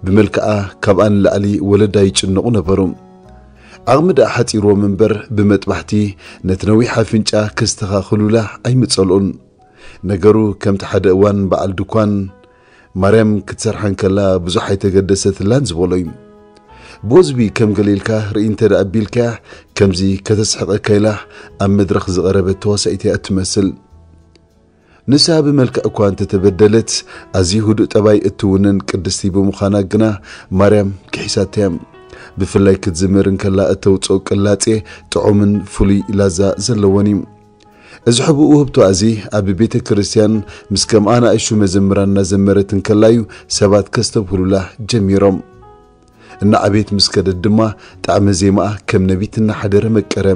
ብመልክዓ ካብኣ ንላዕሊ ወለዳ ይጭነቑ ነበሩ። ዓቕሚ ደኣ ሓጺርዎም እምበር ብመጥባሕቲ ነቲ ነዊሕ ኣፍንጫ ከስተኻኽሉላ ኣይምጸልኡን። ነገሩ ከምቲ ሓደ እዋን በዓል ድኳን ማርያም ክትሰርሓ እንከላ ብዙሕ ኣይተገደሰትላን ዝበሎ እዩ። ብወዝቢ ከም ገለ ኢልካ ርኢ እንተ ደኣ ኣቢልካያ፣ ከምዚ ከተስሕቐካ ኢላ ኣብ መድረኽ ዝቐረበት ተዋሳኢት እያ እትመስል። ንሳ ብመልክዕ እኳ እንተተበደለት፣ ኣዝዩ ህዱእ ጠባይ እትውንን ቅድስቲ ብምዃና ግና ማርያም ክሒሳታ እያ። ብፍላይ ክትዝምር እንከላ እተውፅኦ ቅላጼ ጥዑምን ፍሉይ ላዛ ዘለዎን እዩ። እዚ ሕቡእ ውህብቶ እዚ ኣብ ቤተ ክርስቲያን ምስ ከምኣ ንኣሽቱ መዘምራን እናዘመረት እንከላዩ ሰባት ከስተብህሉላ ጀሚሮም። እናዓበየት ምስ ከደት ድማ ጣዕመ ዜማኣ ከም ነቢት እናሓደረ መቀረ።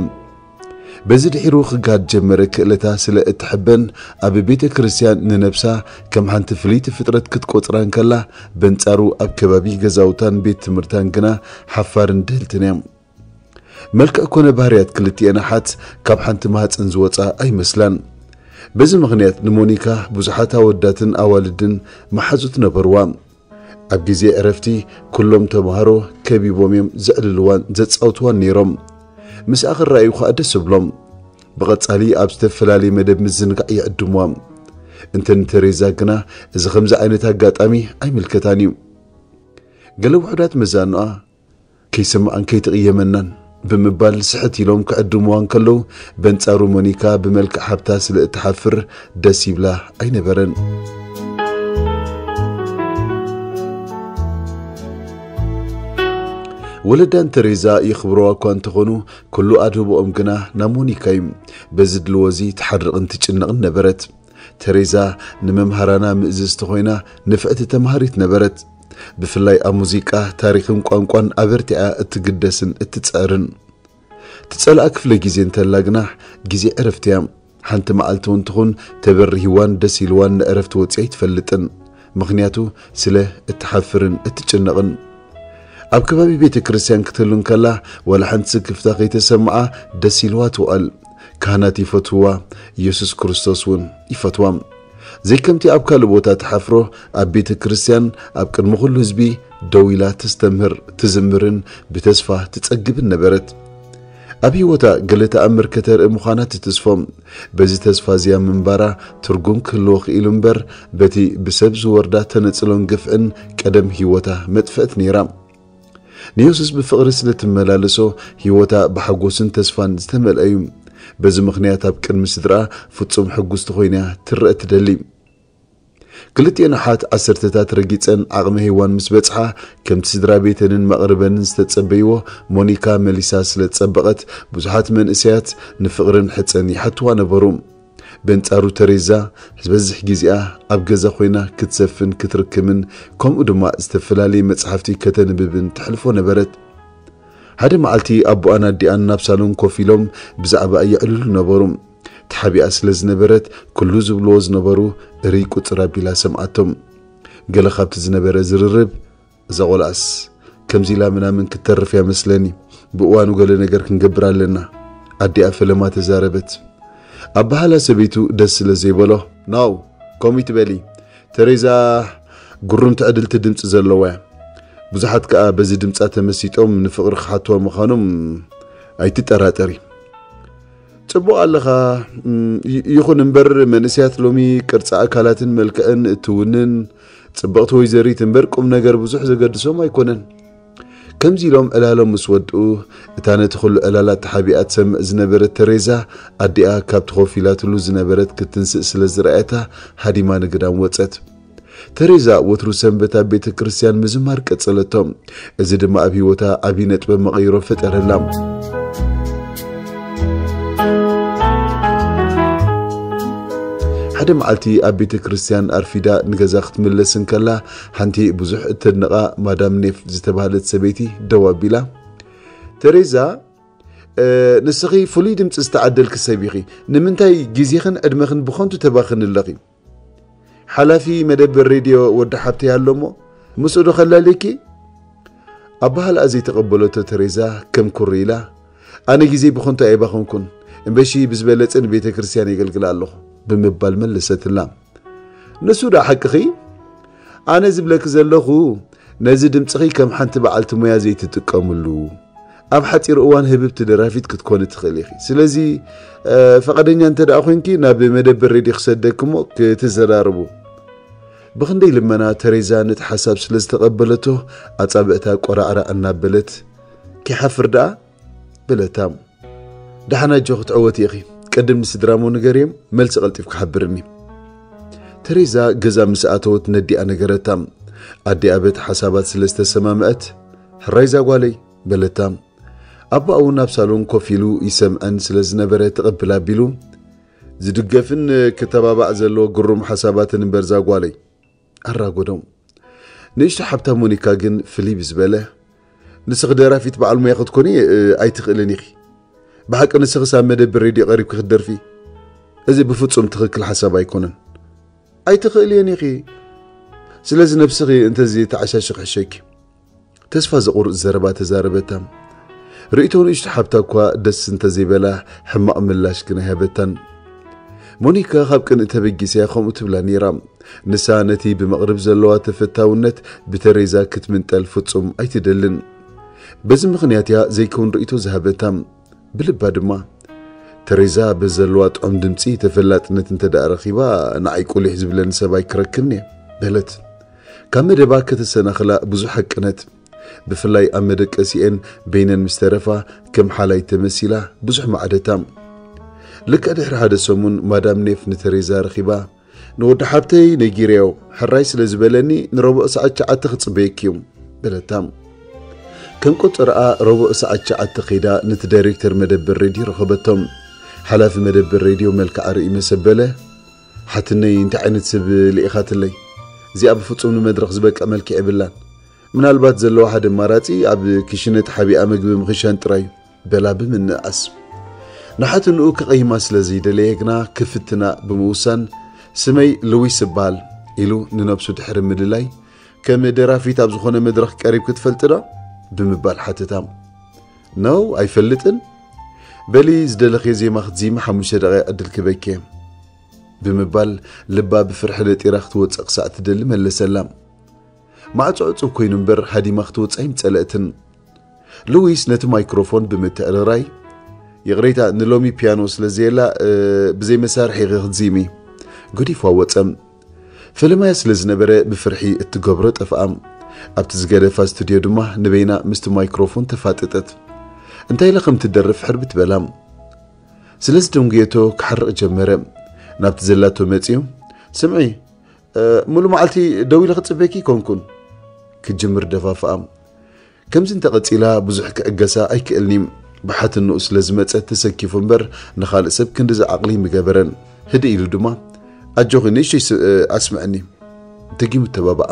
በዚ ድሒሩ ክጋድ ጀመረ። ክእለታ ስለ እትሕበን ኣብ ቤተ ክርስቲያን ንነብሳ ከም ሓንቲ ፍልይቲ ፍጥረት ክትቆጽራ እንከላ፣ በንጻሩ ኣብ ከባቢ ገዛውታን ቤት ትምህርታን ግና ሓፋርን ድህልትን እያ። መልክዕ ኮነ ባህርያት ክልቲኤን ኣሓት ካብ ሓንቲ ማህፀን ዝወፃ ኣይመስላን። በዚ ምኽንያት ንሞኒካ ብዙሓት ኣወዳትን ኣዋልድን መሓዙት ነበርዋ። ኣብ ግዜ ዕረፍቲ ኩሎም ተምሃሮ ከቢቦም እዮም ዘዕልልዋን ዘጻውትዋን ነይሮም። ምስኣ ክረኣዩ ከኣ ደስ እብሎም። ብቐጻሊ ኣብ ዝተፈላለየ መደብ ምዝንጋዕ ይዕድምዋ። እንተ ንተሬዛ ግና እዚ ከምዚ ዓይነት ኣጋጣሚ ኣይምልከታን እዩ። ገለ ውሑዳት መዛኑኣ ከይሰምዓን ከይትቕየመናን ብምባል ስሕት ኢሎም ክዕድምዋ እንከለዉ፣ በንጻሩ ሞኒካ ብመልክዕ ሃብታ ስለ እትሓፍር ደስ ይብላ ኣይነበረን። ወለዳን ተሬዛ የኽብረዋ እኳ እንተኾኑ፣ ኩሉ ኣድህቦኦም ግና ናብ ሞኒካ እዩ። በዚ ድልዎ እዚ ትሓርቕን ትጭነቕን ነበረት። ተሬዛ ንመምሃራና ምእዝዝቲ ኮይና ንፍዕቲ ተምሃሪት ነበረት። ብፍላይ ኣብ ሙዚቃ፣ ታሪኽን ቋንቋን ኣበርቲዓ እትግደስን እትጽዕርን። ትጸልኣ ክፍለ ግዜ እንተላ ግና ግዜ ዕረፍቲ እያ። ሓንቲ መዓልቲ እውን ትኹን ተበሪህዋን ደስ ኢልዋን ንዕረፍቲ ወጺኣ ኣይትፈልጥን። ምኽንያቱ ስለ እትሓፍርን እትጭነቕን። ኣብ ከባቢ ቤተ ክርስቲያን ክትህሉ እንከላ ዋላ ሓንቲ ስክፍታ ከይተሰምዓ ደስ ኢልዋ ትውዕል። ካህናት ይፈትውዋ፣ ኢየሱስ ክርስቶስ እውን ይፈትዋ። ዘይከምቲ ኣብ ካልእ ቦታ ትሓፍሮ፣ ኣብ ቤተ ክርስቲያን ኣብ ቅድሚ ኩሉ ህዝቢ ደው ኢላ ተስተምህር፣ ትዝምርን ብተስፋ ትጸግብን ነበረት። ኣብ ህይወታ ገለ ተኣምር ከተርኢ ምዃና ትትስፎ። በዚ ተስፋ እዚኣ ምንባራ ትርጉም ክህልዎ ክኢሉ እምበር፣ በቲ ብሰብ ዝወርዳ ተነጽሎን ግፍዕን ቀደም ህይወታ መጥፍእት ነይራ። ንየሱስ ብፍቕሪ ስለ ትመላለሶ፣ ህይወታ ብሓጎስን ተስፋን ዝተመልአ እዩ። በዚ ምኽንያት ኣብ ቅድሚ ስድራ ፍጹም ሕጉስቲ ኮይና ትረአ ትደሊ። ክልቲኤን ኣሓት ዓሰርተታት ረጊጸን ዓቕመ ሄዋን ምስ በጽሓ፣ ከምቲ ስድራ ቤተንን መቕርበንን ዝተጸበይዎ፣ ሞኒካ መሊሳ ስለ ዝጸበቐት፣ ብዙሓት መንእሰያት ንፍቕርን ሕጸን ይሓትዋ ነበሩ። በንጻሩ ተሬዛ ዝበዝሕ ግዜኣ ኣብ ገዛ ኮይና ክትሰፍን ክትርክምን፣ ከምኡ ድማ ዝተፈላለየ መጽሓፍቲ ከተንብብን ተሕልፎ ነበረት። ሓደ መዓልቲ ኣቦኣን ኣዲኣን ናብ ሳሎን ኮፍ ኢሎም ብዛዕባኣ የዕልሉ ነበሩ። ተሓቢኣ ስለ ዝነበረት፣ ኩሉ ዝብልዎ ዝነበሩ እርይ ቁጽር ኣቢላ ሰምዓቶም። ገለ ካብቲ ዝነበረ ዝርርብ፣ "እዛ ቆልኣስ ከምዚ ኢላ ምናምን ክትተርፍ እያ መስለኒ፣ ብእዋኑ ገለ ነገር ክንገብር ኣለና" ኣዲኣ ፈለማ ተዛረበት። ኣበሃህላ ሰበይቱ ደስ ስለ ዘይበሎ፣ "ናው፣ ከምኡ ይትበሊ፣ ተሬዛ ግሩምቲ ዕድልቲ ድምጺ ዘለዋ እያ። ብዙሓት ከኣ በዚ ድምጻ ተመሲጦም ንፍቕሪ ክሓትዋ ምዃኖም ኣይትጠራጠሪ። ጽቡቕ ኣለኻ፣ እም፣ ይ-፣ ይኹን እምበር መንእሰያት ሎሚ ቅርጺ ኣካላትን መልክዕን እትውንን ጽብቕቲ ወይዘሪት እምበር ቁም ነገር ብዙሕ ዘገድሶም ኣይኮነን።" ከምዚ ኢሎም ዕላሎም ምስ ወድኡ፣ እታ ነቲ ኩሉ ዕላላት ተሓቢኣ ትሰምዕ ዝነበረት ተሬዛ፣ ኣዲኣ ካብቲ ኮፍ ኢላትሉ ዝነበረት ክትንስእ ስለ ዝረኣየታ፣ ሃዲማ ንግዳም ወጸት። ተሬዛ ወትሩ ሰንበት ኣብ ቤተ ክርስቲያን ምዝማር ቀጸለቶ። እዚ ድማ ኣብ ህይወታ ዓቢ ነጥበ መቐይሮ ፈጠረላ። ሓደ መዓልቲ ኣብ ቤተ ክርስቲያን ኣርፊዳ ንገዛ ክትምለስ እንከላ፣ ሓንቲ ብዙሕ እተድንቓ ማዳም ኔፍ ዝተባህለት ሰበይቲ ደው ኣቢላ፣ "ተሬዛ፣ እ፣ ንስኺ ፍሉይ ድምጺ ዝተዓደልኪ ሰብ ኢኺ። ንምንታይ ግዜኽን ዕድመኽን ብኸንቱ ተባኽኒ ኣለኺ? ሓላፊ መደበር ሬድዮ ወዲ ሓብተይ ኣሎ እሞ፣ ምስኡ ዶ ከላልየኪ?" ኣበሃልኣ ዘይተቐበለቶ ተሬዛ ከም ኩሪ ኢላ፣ "ኣነ ግዜ ብኸንቱ ኣይባኸንኩን፣ እምበሺ ብዝበለጸ ንቤተ ክርስቲያን የገልግላ ኣለኹ" ብምባል መለሰትላ። "ንሱ ደኣ ሓቅኺ? ኣነ ዝብለኪ ዘለኹ፣ ነዚ ድምጽኺ ከም ሓንቲ በዓልቲ ሞያ ዘይትጥቀምሉ፣ ኣብ ሓጺር እዋን ህብብቲ ደራፊት ክትኮኒ ትኽእሊ ኢኺ። ስለዚ፣ እ፣ ፈቓደኛ እንተ ደኣ ኮንኪ፣ ናብ መደበር ሬድዮ ክሰደኪ እሞ ክትዘራረቡ። ብኽንደይ ልመና ተሬዛ ነቲ ሓሳብ ስለ ዝተቐበለቶ ኣጻብዕታ ቆራዕራዕ እናበለት፣ "ከይሓፍር ደኣ?" በለታ። "ደሓን ኣጆኺ ክትዕወቲ ኢኺ። ቅድም ንስድራሞ ንገርዮም፣ መልሲ ቀልጢፍኪ ሓብርኒ።" ተሬዛ ገዛ ምስ ኣተወት ነዲኣ ነገረታ። ኣዲኣ በቲ ሓሳባት ስለ ዝተሰማምዐት፣ "ሕራይ ዛጓለይ" በለታ። ኣቦኣ እውን ኣብ ሳሎን ኮፍ ኢሉ ይሰምዐን ስለ ዝነበረ ትቕብል ኣቢሉ፣ "ዝድገፍን ክተባባዕ ዘለዎ ግሩም ሓሳባትን እምበር ዛጓለይ" ኣራጎዶም። ንእሽቶ ሓብታ ሞኒካ ግን ፍልይ ብዝበለ፣ "ንስኺ ደራፊት በዓል ሞያ ክትኮኒ፣ እ፣ ኣይትኽእልን ኢኺ። ብሓቂ ንስኽስ ኣብ መደብር ሬድዮ ቀሪብኪ ክትደርፊ? እዚ ብፍጹም ትኽክል ሓሳብ ኣይኮነን። ኣይትኽእልየን ኢኺ። ስለዚ ነብስኺ እንተዚ ተዓሻሽኺ ሕሸኪ።" ተስፋ ዘቑርጽ ዘረባ ተዛረበታ። ርእይቶ ንእሽቶ ሓብታ እኳ ደስ እንተዘይበላ፣ ሕማቕ ምላሽ ግን ኣይሃበታን። ሞኒካ ካብ ቅንኢ ተበጊሳ እያ ከምኡ ትብላ ነይራ። ንሳ ነቲ ብመቕርብ ዘለዋ ተፈታውነት ብተሬዛ ክትምንጠል ፍጹም ኣይትደልን። በዚ ምኽንያት እያ ዘይከውን ርእይቶ ዝሃበታ። ብልባ ድማ፣ "ተሬዛ በዘለዋ ጥዑም ድምጺ ተፈላጥነት እንተ ደኣ ረኺባ፣ ንዓይ ቁሊሕ ዝብለኒ ሰብ ኣይክረክብን እየ" በለት። ካብ መደባ ከተሰናኽላ ብዙሕ ሃቀነት። ብፍላይ ኣብ መደቀሲኤን በይነን ምስ ተረፋ፣ ከም ሓላይ ተመሲላ ብዙሕ ማዕደታ። ልክዕ ድሕሪ ሓደ ሰሙን ማዳም ኔፍ ንተሬዛ ረኺባ፣ "ንወዲ ሓብተይ ነጊረዮ፣ ሕራይ ስለ ዝበለኒ ንረቡዕ ሰዓት ሸዓተ ክጽበየኪ እዩ" በለታ። ከም ቆጸራኣ ረቡዕ ሰዓት ሸዓተ ከይዳ ነቲ ዳይሬክተር መደበር ሬድዮ ረኸበቶም። ሓላፊ መደበር ሬድዮ መልክዓ ርእዩ መሰበለ፣ "ሓትነይ እንታይ ዓይነት ሰብ ልኢኻትለይ? እዚኣ ብፍጹም ንመድረኽ ዝበቅዕ መልክዕ የብላን። ምናልባት ዘለዋ ሓደ ኣማራጺ ኣብ ክሽነ ተሓቢኣ መግቢ ምኽሻን ጥራይ እዩ" በላ ብምንእኣስ። ንሓትንኡ ከቐይማ ስለ ዘይደለየ ግና ክፍትና ብምውሳን፣ "ስመይ ልዊስ እበሃል" ኢሉ ንነብሱ ድሕሪ ምልላይ፣ "ከም ደራፊት ኣብ ዝኾነ መድረኽ ቀሪብኪ ትፈልጢ ዶ?" ብምባል ሓተታ። "ነው፣ ኣይፈልጥን። በሊ ዝደለኽዮ ዜማ ክትዚሚ ሓሙሽተ ደቂቕ ዕድል ክበኪ" ብምባል ልባ ብፍርሒ ደጢራ ክትወጽእ ክሳዕ ትደሊ መለሰላ። ማዕጾ ዕጹብ ኮይኑ እምበር ሃዲማ ክትወጽእ ኣይምጸለእትን። ሉዊስ ነቲ ማይክሮፎን ብምትዕርራይ፣ "ይቕሬታ፣ ንሎሚ ፒያኖ ስለ ዘየላ፣ እ፣ ብዘይ መሳርሒ ኢኺ ክትዚሚ" ገዲፍዋ ወጸ። ፈለማያ ስለ ዝነበረ ብፍርሒ እትገብሮ ጠፍኣ። ኣብቲ ዝገደፋ ስቱድዮ ድማ ንበይና ምስቲ ማይክሮፎን ተፋጠጠት። እንታይ ኢላ ከም ትደርፍ ሕርብት በላ። ስለ ዝደንጉየቶ ክሓርቕ ጀመረ። ናብቲ ዘላቶ መጺኡ፣ "ስምዒ፣ እ፣ ሙሉ መዓልቲ ደው ኢለ ክጽበየኪ ኣይኮንኩን" ክጅምር ደፋፍኣ። ከምዚ እንተቐጺላ ብዙሕ ክዕገሳ ኣይክእልን'ዩ። ብሓትንኡ ስለ ዝመጸት ተሰኪፉ እምበር ንኻልእ ሰብ ክንድዚ ዓቕሊ ምገበረን። ህድእ ኢሉ ድማ፣ "ኣጆኺ ንእሽተይ ስ-፣ ኣስምዕኒ" ደጊሙ ተባብዓ።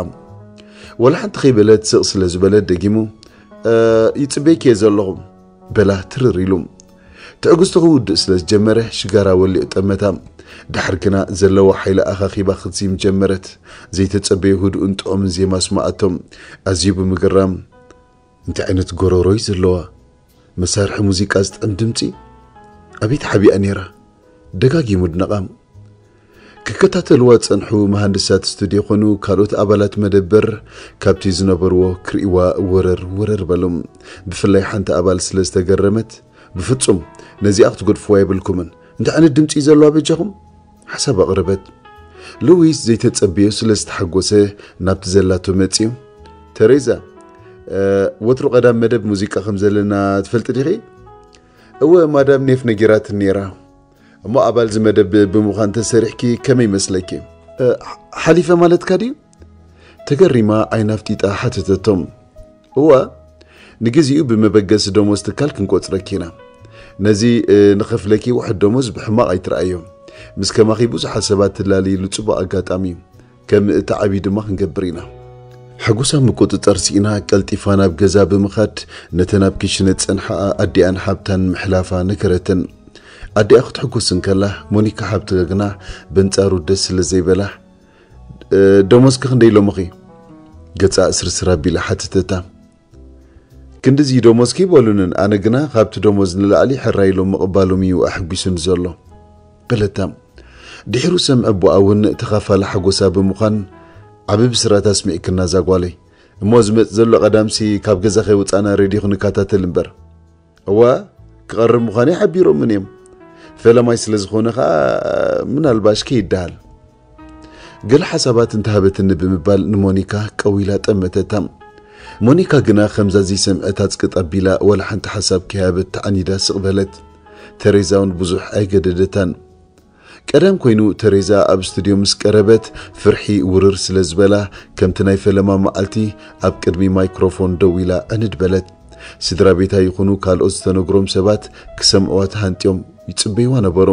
ወላ ሓንቲ ከይበለት ስቕ ስለ ዝበለት ደጊሙ፣ "እ፣ ይጽበየኪ እየ ዘለኹ" በላ ትርር ኢሉ። ትዕግስቱ ክውድእ ስለ ዝጀመረ ሽጋራ ወሊዑ ጠመታ። ድሓር ግና ዘለዋ ሓይሊ ኣኻኺባ ክትዚም ጀመረት። ዘይተጸበዮ ህዱእን ጥዑምን ዜማ ኣስመዓቶም። ኣዝዩ ብምግራም፣ "እንታይ ዓይነት ጎረሮ እዩ ዘለዋ? መሳርሒ ሙዚቃ ዝጥዕም ድምጺ? ኣበይ ተሓቢኣ ነይራ?" ደጋጊሙ ኣድነቓ። ክከታተልዋ ዝጸንሑ መሃንድሳት ስቱድዮ ኾኑ ካልኦት ኣባላት መደበር ካብቲ ዝነበርዎ ክርእይዋ ወረር ወረር በሉ። ብፍላይ ሓንቲ ኣባል ስለ ዝተገረመት፣ "ብፍጹም ነዚኣ ክትገድፍዋ የብልኩምን። እንታይ ዓይነት ድምጺ እዩ ዘለዋ በጃኹም?" ሓሳብ ኣቕረበት። ሉዊስ ዘይተጸበዮ ስለ ዝተሓጎሰ ናብቲ ዘላቶ መጺኡ፣ "ተሬዛ፣ እ፣ ወትሩ ቀዳም መደብ ሙዚቃ ከም ዘለና ትፈልጢ ዲኺ?" "እወ፣ ማዳም ኔፍ ነጊራትኒ ነይራ። እሞ ኣባል እዚ መደብ ብምዃን ተሰሪሕኪ ከመይ ይመስለኪ?" "እ፣ ሓ-፣ ሓሊፈ ማለትካ ድዩ?" ተገሪማ ዓይና ኣፍጢጣ ሓተተቶ። "እወ፣ ንግዚኡ ብመበገሲ ደሞዝ ትካል ክንቆጽረኪ ኢና። ነዚ፣ እ፣ ንኸፍለኪ ውሑድ ደሞዝ ብሕማቕ ኣይትረኣዮ። ምስ ከማኺ ብዙሓት ሰባት ትላለይሉ ጽቡቕ ኣጋጣሚ እዩ። ከም እትዓብዪ ድማ ክንገብር ኢና።" ሓጎሳ ምቁጽጻር ስኢና ቀልጢፋ ናብ ገዛ ብምኻድ ነተን ኣብ ክሽነ ዝጸንሓኣ ኣዲኣን ሓብታን ምሕላፋ ነገረተን። ኣዲኣ ክትሕጎስ እንከላ ሞኒካ ሓብታ ግና በንጻሩ ደስ ስለ ዘይበላ፣ "እ፣ ደሞዝኪ ክንደይ ኢሎምኺ?" ገጻ እስርስር ኣቢላ ሓተተታ። "ክንድዚ ደሞዝኪ ይበሉንን፣ ኣነ ግና ካብቲ ደሞዝ ንላዕሊ ሕራይ ኢሎም ምቕባሎም እዩ ኣሕጒሱኒ ዘሎ" በለታ። ድሒሩ ሰምዐ ኣቦኣ እውን ተኻፋሊ ሓጎሳ ብምዃን፣ "ዓቢ ብስራት ኣስሚዕክና እዛ ጓለይ። እሞ ዝመጽእ ዘሎ ቀዳምሲ ካብ ገዛ ከይወጻና ሬድዮ ክንከታተል እምበር።" "እዋ፣ ክቐርብ ምዃነይ ሓቢሮምን እዮም። ፈለማይ ስለ ዝኾነ ኸኣ ምናልባሽ ከይደሃል።" ገለ ሓሳባት እንተሃበትኒ ብምባል ንሞኒካ ቀዊላ ጠመተታ። ሞኒካ ግና ከምዛ ዘይሰምዐት ኣጽቅጥ ኣቢላ ዋላ ሓንቲ ሓሳብ ከይሃበት ተዓኒዳ ስቕ በለት። ተሬዛ እውን ብዙሕ ኣይገደደታን። ቀደም ኮይኑ ተሬዛ ኣብ ስቱድዮ ምስ ቀረበት ፍርሒ ውርር ስለ ዝበላ ከምቲ ናይ ፈለማ መዓልቲ ኣብ ቅድሚ ማይክሮፎን ደው ኢላ ዕንድ በለት። ስድራ ቤታ ይኹኑ ካልኦት ዝተነግሮም ሰባት ክሰምዕዋ ተሃንጥዮም ይጽበይዋ ነበሩ።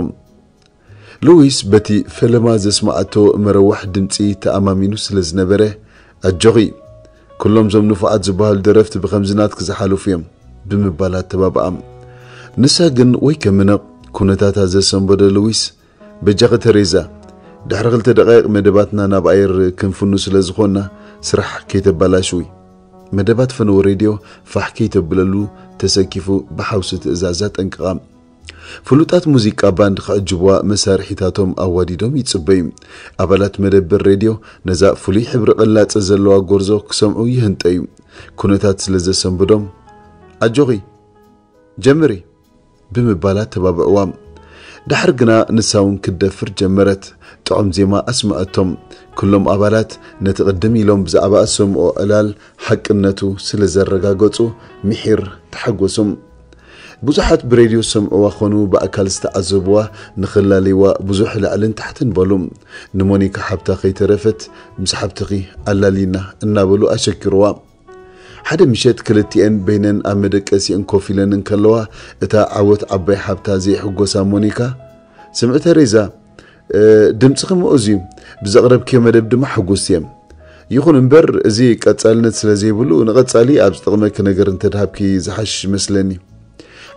ሉዊስ በቲ ፈለማ ዘስማዓቶ መረዋሕ ድምጺ ተኣማሚኑ ስለ ዝነበረ፣ ኣጆኺ፣ ኩሎም ዞም ንፉዓት ዝበሃሉ ደረፍቲ ብኸምዚ ናትኪ ዝሓለፉ እዮም ብምባል ኣተባብኣ። ንሳ ግን ወይ ከምነቕ ኩነታታ ዘሰንበዶ ሉዊስ፣ በጃኺ ተሬዛ፣ ድሕሪ ክልተ ደቓይቕ መደባትና ናብ ኣየር ክንፍኑ ስለ ዝኾንና ስራሕ ከይተባላሽዊ። መደባት ፈነወ ሬድዮ ፋሕ ከይተብለሉ ተሰኪፉ ብሓውሲ ትእዛዛ ጠንቅቓ። ፍሉጣት ሙዚቃ ባንድ ክዕጅብዋ መሳርሒታቶም ኣዋዲዶም ይጽበዩ። ኣባላት መደበር ሬድዮ ነዛ ፍሉይ ሕብሪ ቅላጸ ዘለዋ ጎርዞ ክሰምዑ ይህንጠዩ። ኩነታት ስለ ዘሰንብዶም፣ ኣጆኺ፣ ጀምሪ፣ ብምባል ኣተባብዕዋ። ደሓር ግና ንሳ እውን ክትደፍር ጀመረት። ጥዑም ዜማ ኣስምዐቶም። ኩሎም ኣባላት ነቲ ቅድም ኢሎም ብዛዕባ ዝሰምዑ ዕላል ሓቅነቱ ስለ ዘረጋገጹ ምሒር ተሓጎሱ። ብዙሓት ብሬድዮ ዝሰምዕዋ ኾኑ ብኣካል ዝተዓዘብዋ ንኽላለይዋ ብዙሕ ላዕልን ታሕትን በሉ። ንሞኒካ ሓብታ ከይተረፈት ምስ ሓብትኺ ኣላሊና እናበሉ ኣሸኪርዋ። ሓደ ምሸት ክልቲኤን በይነን ኣብ መደቀሲአን ኮፍ ኢለን እንከለዋ እታ ዓወት ዓባይ ሓብታ ዘይሕጎሳ ሞኒካ፣ ስምዒ ተሬዛ፣ ድምጽኺ ምኡዝ እዩ፣ ብዘቕረብክዮ መደብ ድማ ሕጉስቲ እየ። ይኹን እምበር እዚ ቀጻልነት ስለ ዘይብሉ ንቐጻሊ ኣብ ዝጠቕመኪ ነገር እንተድሃብኪ ዝሓሽ ይመስለኒ።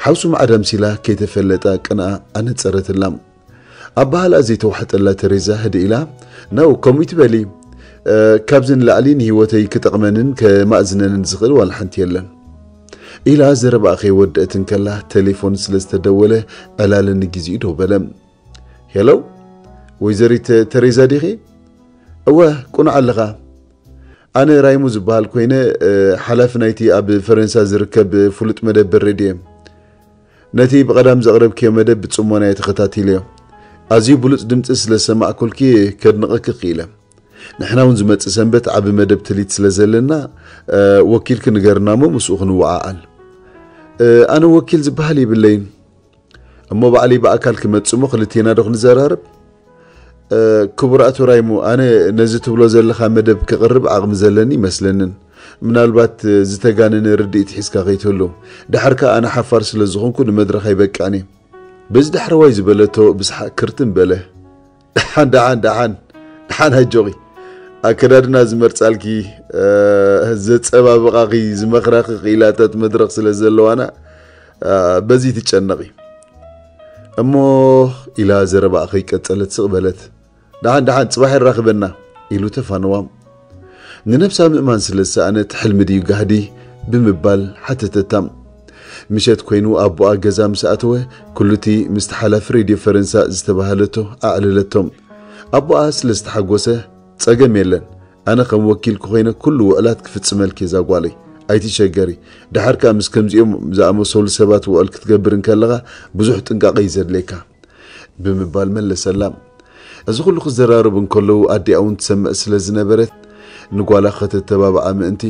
ሓውሱ ማዕዳ ኣምሲላ ከይተፈለጣ ቅንኣ ኣነጸረትላ። ኣባህላ ዘይተዋሕጠላ ተሬዛ ህድእ ኢላ፣ ነው ከምኡ ይትበሊ፣ ካብዚ ንላዕሊ ንህይወተይ ክጠቕመንን ከማእዝነንን ዝኽእል ዋላ ሓንቲ የለን፣ ኢላ ዘረባኣ ከይወደአት እንከላ ተሌፎን ስለ ዝተደወለ ዕላልን ንግዜኡ ደው በለ። ሄሎ፣ ወይዘሪት ተሬዛ ዲኺ? እወ፣ ቁኑዕ ኣለኻ። ኣነ ራይሙ ዝበሃል ኮይነ፣ ሓላፊ ናይቲ ኣብ ፈረንሳ ዝርከብ ፍሉጥ መደበር ሬድዮ እየ። ነቲ ብቐዳም ዘቕረብክዮ መደብ ብጽሞና እየ ተኸታቲለዮ። ኣዝዩ ብሉጽ ድምጺ ስለ ዝሰማዕኩልኪ ከድንቐኪ ክኢለ። ንሕና እውን ዝመጽእ ሰንበት ዓቢ መደብ ትሊት ስለ ዘለና፣ ወኪልኪ ንገርና እሞ ምስኡ ክንወዓዓል። ኣነ ወኪል ዝበሃል የብለይን። እሞ ባዕለይ ብኣካል ክመጽእ እሞ ክልቴና ዶ ክንዘራረብ? ክቡር ኣቶ ራይሞ፣ ኣነ ነዚ ትብሎ ዘለኻ መደብ ክቕርብ ዓቕሚ ዘለኒ ይመስለንን። ምናልባት ዝተጋነነ ርድኢት ሒዝካ ከይትህሉ። ደሓር ከኣ ኣነ ሓፋር ስለ ዝኾንኩ ንመድረኽ ኣይበቅዕን እየ። በዚ ዳሕረዋይ ዝበለቶ ብስሓቕ ክርትም በለ። ደሓን፣ ደሓን፣ ደሓን፣ ደሓን ኣጆኺ። ኣከዳድና ዝመርጻልኪ፣ ዘጸባብቓኺ፣ ዝመኽራኺ ክኢላታት መድረኽ ስለ ዘለዋና፣ በዚ ትጨነቒ። እሞ ኢላ ዘረባኣ ከይቀጸለት ስቕ በለት። ደሓን፣ ደሓን፣ ጽባሕ የራኽበና ኢሉ ተፋነዋ። ንነብሳ ምእማን ስለ ዝሰኣነት ሕልሚ ድዩ ጋህዲ ብምባል ሓተተታ። ምሸት ኮይኑ ኣቦኣ ገዛ ምስ ኣተወ፣ ኩሉቲ ምስቲ ሓላፊ ሬድዮ ፈረንሳ ዝተባህለቶ ኣዕለለቶ። ኣቦኣ ስለ ዝተሓጎሰ፣ ጸገም የለን፣ ኣነ ከም ወኪልኪ ኮይነ ኩሉ ውዕላት ክፍጽመልኪ እየ ዛጓለይ፣ ኣይትሸገሪ። ደሓር ከኣ ምስ ከምዚኦም ዝኣመሰሉ ሰባት ውዕል ክትገብር እንከለኻ ብዙሕ ጥንቃቐ እዩ ዘድልየካ፣ ብምባል መለሰላ። እዚ ኩሉ ክዘራረቡ እንከለዉ ኣዲኣ እውን ትሰምዕ ስለ ዝነበረት ንጓላ ከተተባብዓ ምእንቲ፣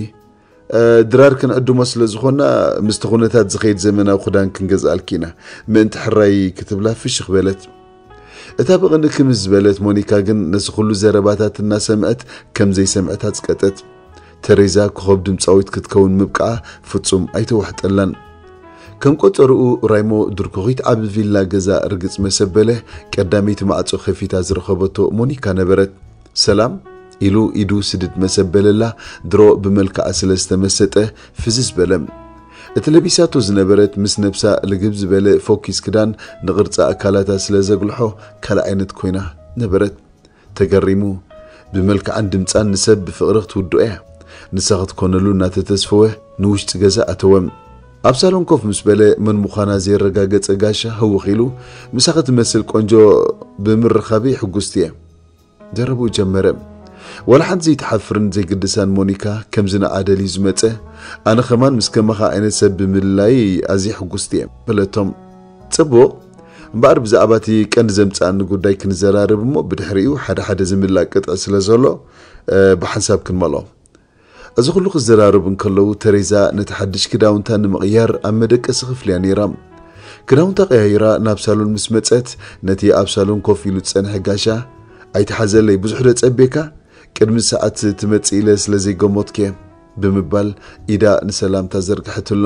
ድራር ክንዕድሞ ስለ ዝኾና ምስቲ ኩነታት ዝኸይድ ዘመናዊ ክዳን ክንገዝኣልኪ ኢና፣ ምእንቲ ሕራይ ክትብላ ፍሽኽ በለት። እታ ብቕንኢ ክምስ ዝበለት ሞኒካ ግን ነዚ ኩሉ ዘረባታት እናሰምዐት ከም ዘይሰምዐት ኣጽቀጠት። ተሬዛ ኮኸብ ድምጻዊት ክትከውን ምብቃዓ ፍጹም ኣይተዋሕጠላን። ከም ቆጸርኡ ራይሞ ድርኩኺት ዓቢ ቪላ ገዛ ርግጽ መሰበለ ቀዳመይቲ ማዕጾ ከፊታ ዝረኸበቶ ሞኒካ ነበረት። ሰላም ኢሉ ኢዱ ስድድ መሰበለላ ድሮ ብመልክዓ ስለ ዝተመሰጠ ፍዝዝ በለ። እቲ ለቢሳቶ ዝነበረት ምስ ነብሳ ልግብ ዝበለ ፎኪስ ክዳን ንቕርጺ ኣካላታ ስለ ዘጉልሖ ካልእ ዓይነት ኮይና ነበረት። ተገሪሙ፣ ብመልክዓን ድምጻን ንሰብ ብፍቕሪ ክትውድኦ እያ። ንሳ ክትኮነሉ እናተተስፈወ ንውሽጢ ገዛ ኣተወ። ኣብ ሳሎን ኮፍ ምስ በለ መን ምዃና ዘየረጋገጸ ጋሻ ህውኽ ኢሉ፣ ምሳኺ ትመስል ቆንጆ ብምርኻበይ ሕጉስቲ እየ። ዘረብኡ ጀመረ። ዋላ ሓንቲ ዘይትሓፍርን ዘይግድሳን ሞኒካ ከምዚ ንዓ ደልዩ ዝመጸ፣ ኣነ ከማን ምስ ከማኻ ዓይነት ሰብ ብምልላየይ ኣዝየ ሕጉስቲ እየ በለቶም። ጽቡቕ፣ እምበኣር ብዛዕባ እቲ ቀንዲ ዘምጽኣኒ ጉዳይ ክንዘራረብ እሞ ብድሕሪኡ ሓደ ሓደ ዝምላእ ቅጥዒ ስለ ዘሎ፣ እ፣ ብሓንሳብ ክንመልኦ። እዚ ኩሉ ክዘራረቡ እንከለዉ ተሬዛ ነቲ ሓድሽ ክዳውንታ ንምቕያር ኣብ መደቀሲ ክፍሊ እያ ነይራ። ክዳውንታ ቀያይራ ናብ ሳሎን ምስ መጸት ነቲ ኣብ ሳሎን ኮፍ ኢሉ ዝጸንሐ ጋሻ፣ "ኣይትሓዘለይ፣ ብዙሕ ዶ ጸቤካ? ቅድሚ ሰዓት ትመጽእ ኢለ ስለ ዘይገመትኩ እየ" ብምባል ኢዳ ንሰላምታ ዘርግሐትሉ።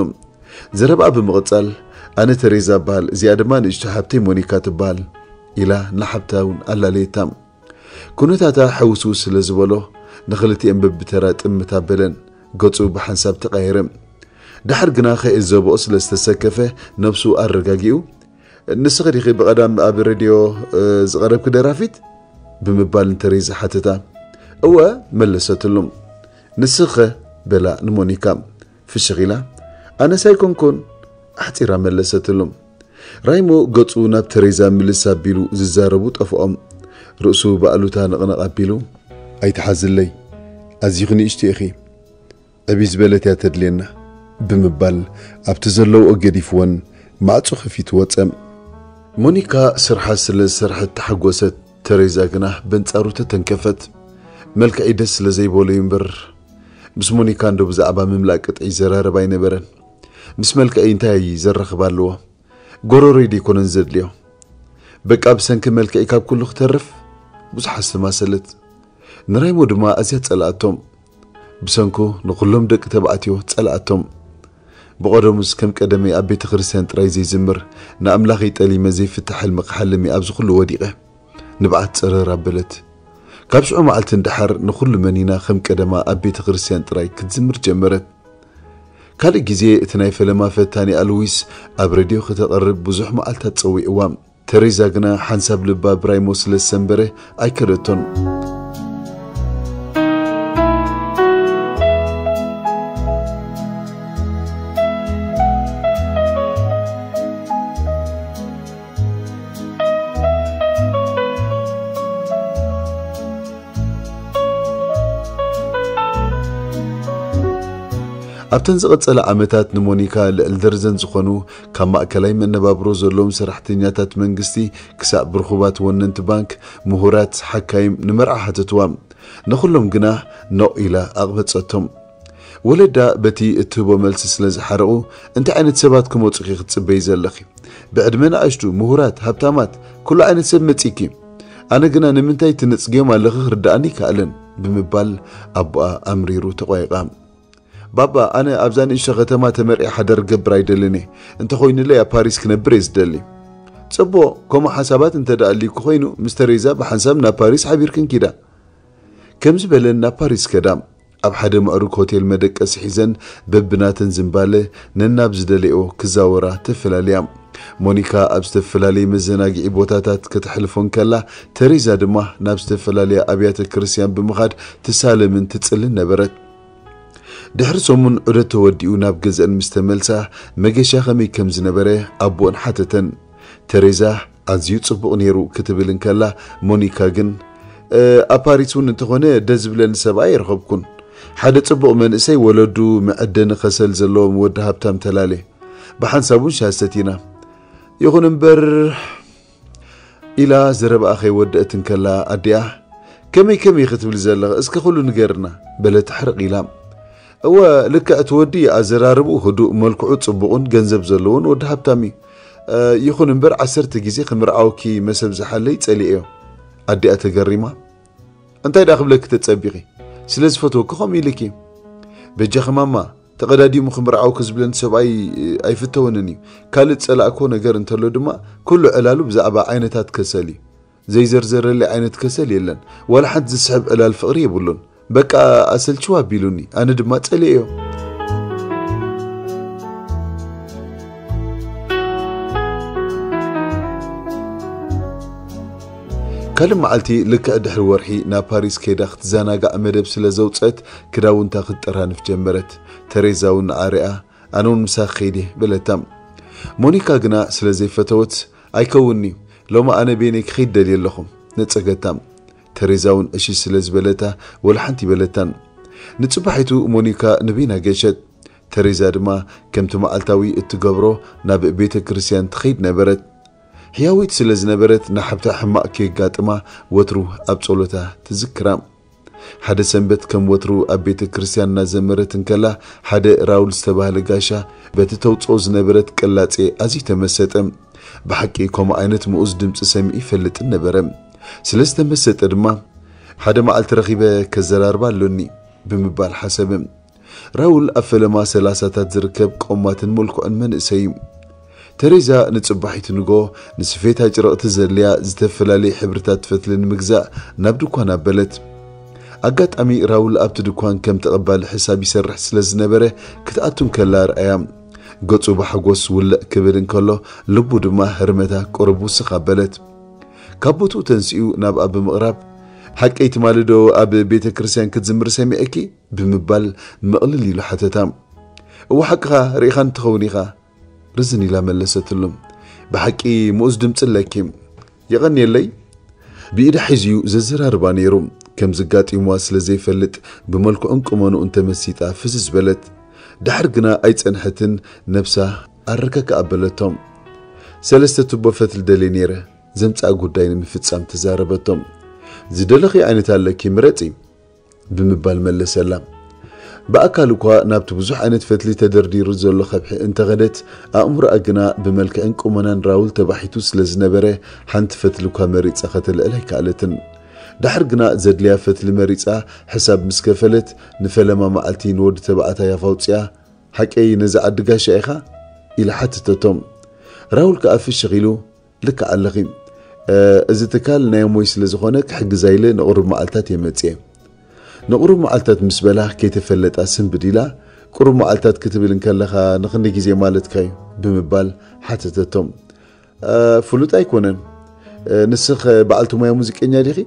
ዘረባኣ ብምቕጻል፣ "ኣነ ተሬዛ እበሃል፣ እዚኣ ድማ ንእሽቶ ሓብተይ ሞኒካ ትበሃል" ኢላ ንሓብታ እውን ኣላለየታ። ኩነታታ ሕውስውስ ስለ ዝበሎ፣ ንኽልቲኤን በብተራ ጥምት ኣበለን። ገጹ ብሓንሳብ ተቐየረ። ደሓር ግና ከየዘብኦ ስለ ዝተሰከፈ፣ ነብሱ ኣረጋጊኡ፣ "ንስኺ ዲኺ ብቐዳም ኣብ ሬድዮ፣ እ፣ ዝቐረብኪ ደራፊት?" ብምባል ንተሬዛ ሓተታ። "እወ" መለሰትሉ። "ንስኺኸ?" በላ ንሞኒካ። ፍሽኽ ኢላ፣ "ኣነስ ኣይኮንኩን" ኣሕጺራ መለሰትሉ። ራይሞ ገጹ ናብ ተሬዛ ምልስ ኣቢሉ ዝዛረቡ ጠፍኦም። ርእሱ ብኣሉታ ነቕነቕ ኣቢሉ፣ "ኣይትሓዝለይ፣ ኣዚኺ ንእሽቶ ኢኺ፣ ዕብይ ዝበለት እያ ተድልየና" ብምባል ኣብቲ ዘለውኦ ገዲፍወን ማዕጾ ከፊቱ ወጸ። ሞኒካ ስርሓ ስለ ዝሰርሐት ተሓጎሰት፣ ተሬዛ ግና በንጻሩ ተተንከፈት። መልክዐይ ደስ ስለ ዘይበሎ እዩ እምበር፣ ምስ ሞኒካ እንዶ ብዛዕባ ምምላእ ቅጥዒ ይዘራረብ ኣይነበረን። ምስ መልክዐይ እንታይ ዘራኽብ ኣለዎ? ጎረሮይ ደይኮነን ዘድልዮ። በቃ ብሰንኪ መልክዐይ ካብ ኩሉ ክተርፍ ብዙሕ ኣስተማሰለት። ንራይሞ ድማ ኣዝያ ጸልኣቶም። ብሰንኩ ንኹሎም ደቂ ተባዕትዮ ጸልኣቶም። ብቐደሙስ ከም ቀደመይ ኣብ ቤተ ክርስቲያን ጥራይ ዘይዝምር፣ ንኣምላኸይ ጠሊመ ዘይፍታሕ ሕልሚ ክሓልም እየ ኣብዚ ኩሉ ወዲቐ። ንብዓት ጸረር ኣበለት። ካብ ሽዑ መዓልቲ ንደሓር ንኹሉ መኒና ከም ቀደማ ኣብ ቤተ ክርስቲያን ጥራይ ክትዝምር ጀመረት። ካልእ ግዜ እቲ ናይ ፈለማ ፈታኒኣ ሉዊስ ኣብ ሬድዮ ከተቕርብ ብዙሕ መዓልታት ጸዊዕዋ። ተሬዛ ግና ሓንሳብ ልባ ብራይሞ ስለ ዝሰንበረ ኣይከደቶን። ኣብተን ዝቐጸላ ዓመታት ንሞኒካ ልዕሊ ደርዘን ዝኾኑ ካብ ማእከላይ መነባብሮ ዘለዎም ሰራሕተኛታት መንግስቲ ክሳብ ብርኹባት ወነንቲ ባንክ፣ ምሁራት፣ ሓካይም ንመርዓ ሓተትዋ። ንኹሎም ግና ኖእ ኢላ ኣቕበጸቶም። ወለዳ በቲ እትህቦ መልሲ ስለ ዝሓረቑ፣ "እንታይ ዓይነት ሰባት ክመጹኺ ክትጽበዪ ዘለኺ? ብዕድመ ንኣሽቱ፣ ምሁራት፣ ሃብታማት፣ ኩሉ ዓይነት ሰብ መጺኪ። ኣነ ግና ንምንታይ ትነጽግዮም ኣለኺ ክርድኣኒ ይከኣለን" ብምባል ኣቦኣ ኣምሪሩ ተቋይቓ። "ባባ፣ ኣነ ኣብዛ ንእሽቶ ከተማ ተመርዒ ሓደር ክገብር ኣይደልን እየ። እንተኾይኑለይ ኣብ ፓሪስ ክነብር እየ ዝደሊ።" "ጽቡቕ፣ ከምኡ ሓሳባት እንተ ደኣ ኣልዩኪ ኮይኑ፣ ምስ ተሬዛ ብሓንሳብ ናብ ፓሪስ ሓቢርክን ኪዳ።" ከምዚ በለን ናብ ፓሪስ ከዳ። ኣብ ሓደ ምዕሩግ ሆቴል መደቀሲ ሒዘን በብናተን ዝንባለ ነናብ ዝደለየኦ ክዛወራ ተፈላልያ። ሞኒካ ኣብ ዝተፈላለየ መዘናግዒ ቦታታት ከተሕልፎ እንከላ፣ ተሬዛ ድማ ናብ ዝተፈላለያ ኣብያተ ክርስቲያን ብምኻድ ትሳለምን ትጽልን ነበረት። ድሕሪ ሰሙን ዑደት ተወዲኡ ናብ ገዝአን ምስ ተመልሳ፣ መገሻ ከመይ ከም ዝነበረ ኣቦአን ሓተተን። ተሬዛ ኣዝዩ ጽቡቕ ነይሩ ክትብል እንከላ፣ ሞኒካ ግን፣ "እ፣ ኣብ ፓሪስ እውን እንተኾነ ደስ ዝብለኒ ሰብኣይ ኣይረኸብኩን። ሓደ ጽቡቕ መንእሰይ፣ ወለዱ መዐደኒ ከሰል ዘለዎም ወዲ ሃብታም ተላለ። ብሓንሳብ እውን ሻሂ ሰቲና። ይኹን እምበር" ኢላ ዘረባኣ ከይወደአት እንከላ፣ ኣዲኣ፣ "ከመይ ከመይ ክትብሊ ዘለኺ? እስከ ኩሉ ንገርና" በለት ሕርቕ ኢላ። "እወ፣ ልክዕ እቲ ወዲ ኣዘራርብኡ ህዱእ፣ መልክዑ ጽቡቕን ገንዘብ ዘለዎን ወዲ ሃብታም እዩ። እ፣ ይኹን እምበር ዓሰርተ ግዜ ክምርዓወኪ መሰብ ዝሓለይ ጸሊኤዮ።" ኣዲኣ ተገሪማ፣ "እንታይ ደኣ ክብለኪ ተጸቢኺ? ስለ ዝፈትወኪ ከምኡ ኢልኪ? በጃኺ ማማ፣ ተቐዳዲሙ ክምርዓወኪ ዝብለኒ ሰብኣይ ኣይፍተወንን እዩ። ካልእ ዝጸላእክዎ ነገር እንተሎ ድማ፣ ኩሉ ዕላሉ ብዛዕባ ዓይነታት ከሰል እዩ። ዘይዘርዘረለይ ዓይነት ከሰል የለን። ዋላ ሓንቲ ዝስሕብ ዕላል ፍቕሪ የብሉን። በቃ ኣሰልችው ኣቢሉኒ፣ ኣነ ድማ ጸሊኤዮ።" ካልእ መዓልቲ፣ ልክዕ ድሕሪ ወርሒ ናብ ፓሪስ ከይዳ ክትዘናጋዕ መደብ ስለ ዘውጸት፣ ክዳውንታ ክትጠራንፍ ጀመረት። ተሬዛ እውን ንዓ ሪኣ፣ "ኣነ እውን ምሳኺ ከይድ እየ" በለታ። ሞኒካ ግና ስለ ዘይፈተወት፣ "ኣይከውንን'ዩ፣ ሎሚ ኣነ በይነይ ክኸይድ ደልየ ኣለኹ" ነጸገታ። ተሬዛ እውን እሺ ስለ ዝበለታ፣ ወላ ሓንቲ ይበለታን። ንጽባሒቱ ሞኒካ ንበይና ገሸት። ተሬዛ ድማ ከምቲ መዓልታዊ እትገብሮ ናብ ቤተ ክርስቲያን ትኸይድ ነበረት። ሕያዊት ስለ ዝነበረት ንሓብታ ሕማቕ ከየጋጥማ ወትሩ ኣብ ጸሎታ ትዝክራ። ሓደ ሰንበት ከም ወትሩ ኣብ ቤተ ክርስቲያን እናዘመረት እንከላ ሓደ ራውል ዝተባህለ ጋሻ በቲ ተውጽኦ ዝነበረት ቅላጼ ኣዝዩ ተመሰጠ። ብሓቂ ከምኡ ዓይነት ምኡዝ ድምጺ ሰሚዑ ይፈልጥን ነበረ። ስለ ዝተመሰጠ ድማ ሓደ መዓልቲ ረኺበ ከዘራርባ ኣሎኒ ብምባል ሓሰበ። ራውል ኣብ ፈለማ ሰላሳታት ዝርከብ ቆማትን ምልኩዕን መንእሰይ እዩ። ተሬዛ ንጽባሒቱ ንጎ ንስፌታ ጭርቕቲ ዘድልያ ዝተፈላለየ ሕብርታት ፈትሊ ንምግዛእ ናብ ድኳን ኣበለት። ኣጋጣሚ ራውል ኣብቲ ድኳን ከም ተቐባሊ ሕሳብ ይሰርሕ ስለ ዝነበረ ክትኣቱ እንከላ ርኣያ። ገጹ ብሓጎስ ውልዕ ክብል እንከሎ ልቡ ድማ ህርመታ ቁሩብ ውስኽ ኣበለት። ካብ ቦትኡ ተንሲኡ ናብኣ ብምቕራብ ሓቀይ ትማሊ ዶ ኣብ ቤተ ክርስቲያን ክትዝምሪ ሰሚዐኪ ብምባል ምቕልል ኢሉ ሓተታ። እወ ሓቅኻ ርኢኻኒ ትኸውን ኢኻ ርዝን ኢላ መለሰትሉ። ብሓቂ ምኡዝ ድምጺ ኣለኪ። የቐንየለይ። ብኢዳ ሒዙ ዘዘራርባ ነይሩ። ከም ዝጋጢምዋ ስለ ዘይፈልጥ ብመልክዑን ቁመንኡን ተመሲጣ ፍዝዝ በለት። ድሕር ግና ኣይጸንሐትን ነብሳ ኣረከካ ኣበለቶም። ሰለስተ ቱቦ ፈትሊ ደልየ ነይረ ዘምጽኣ ጉዳይ ንምፍጻም ተዛረበቶም። ዝደለኺ ዓይነት ኣለኪ ምረጺ ብምባል መለሰላ። ብኣካል እኳ ናብቲ ብዙሕ ዓይነት ፈትሊ ተደርዲሩ ዘሎ ከብሒ እንተኸደት ኣእምሮኣ ግና ብመልክዕን ቁመናን ራውል ተባሒቱ ስለ ዝነበረ ሓንቲ ፈትሊ እኳ መሪጻ ከተልዕል ኣይከኣለትን። ዳሕር ግና ዘድልያ ፈትሊ መሪጻ ሕሳብ ምስ ከፈለት ንፈለማ መዓልቲ ንወዲ ተባዕታይ ኣፋውፅያ ሓቀይ ነዚ ዓዲ ጋሻ ኢኻ ኢላ ሓተተቶም። ራውል ከኣ ፍሽኽ ኢሉ ልክዕ ኣለኺ፣ እዚ ትካል ናይ ሞይ ስለ ዝኾነ ክሕግዛ ኢለ ንቕሩብ መዓልታት እየ መፅየ። ንቕሩብ መዓልታት ምስ በላ ከይተፈለጣ ስንብድ ኢላ ቁሩብ መዓልታት ክትብል እንከለኻ ንኽንደይ ግዜ ማለትካ እዩ ብምባል ሓተተቶም። ፍሉጥ ኣይኮነን። ንስኽ በዓልቲ ሞያ ሙዚቀኛ ዲኺ?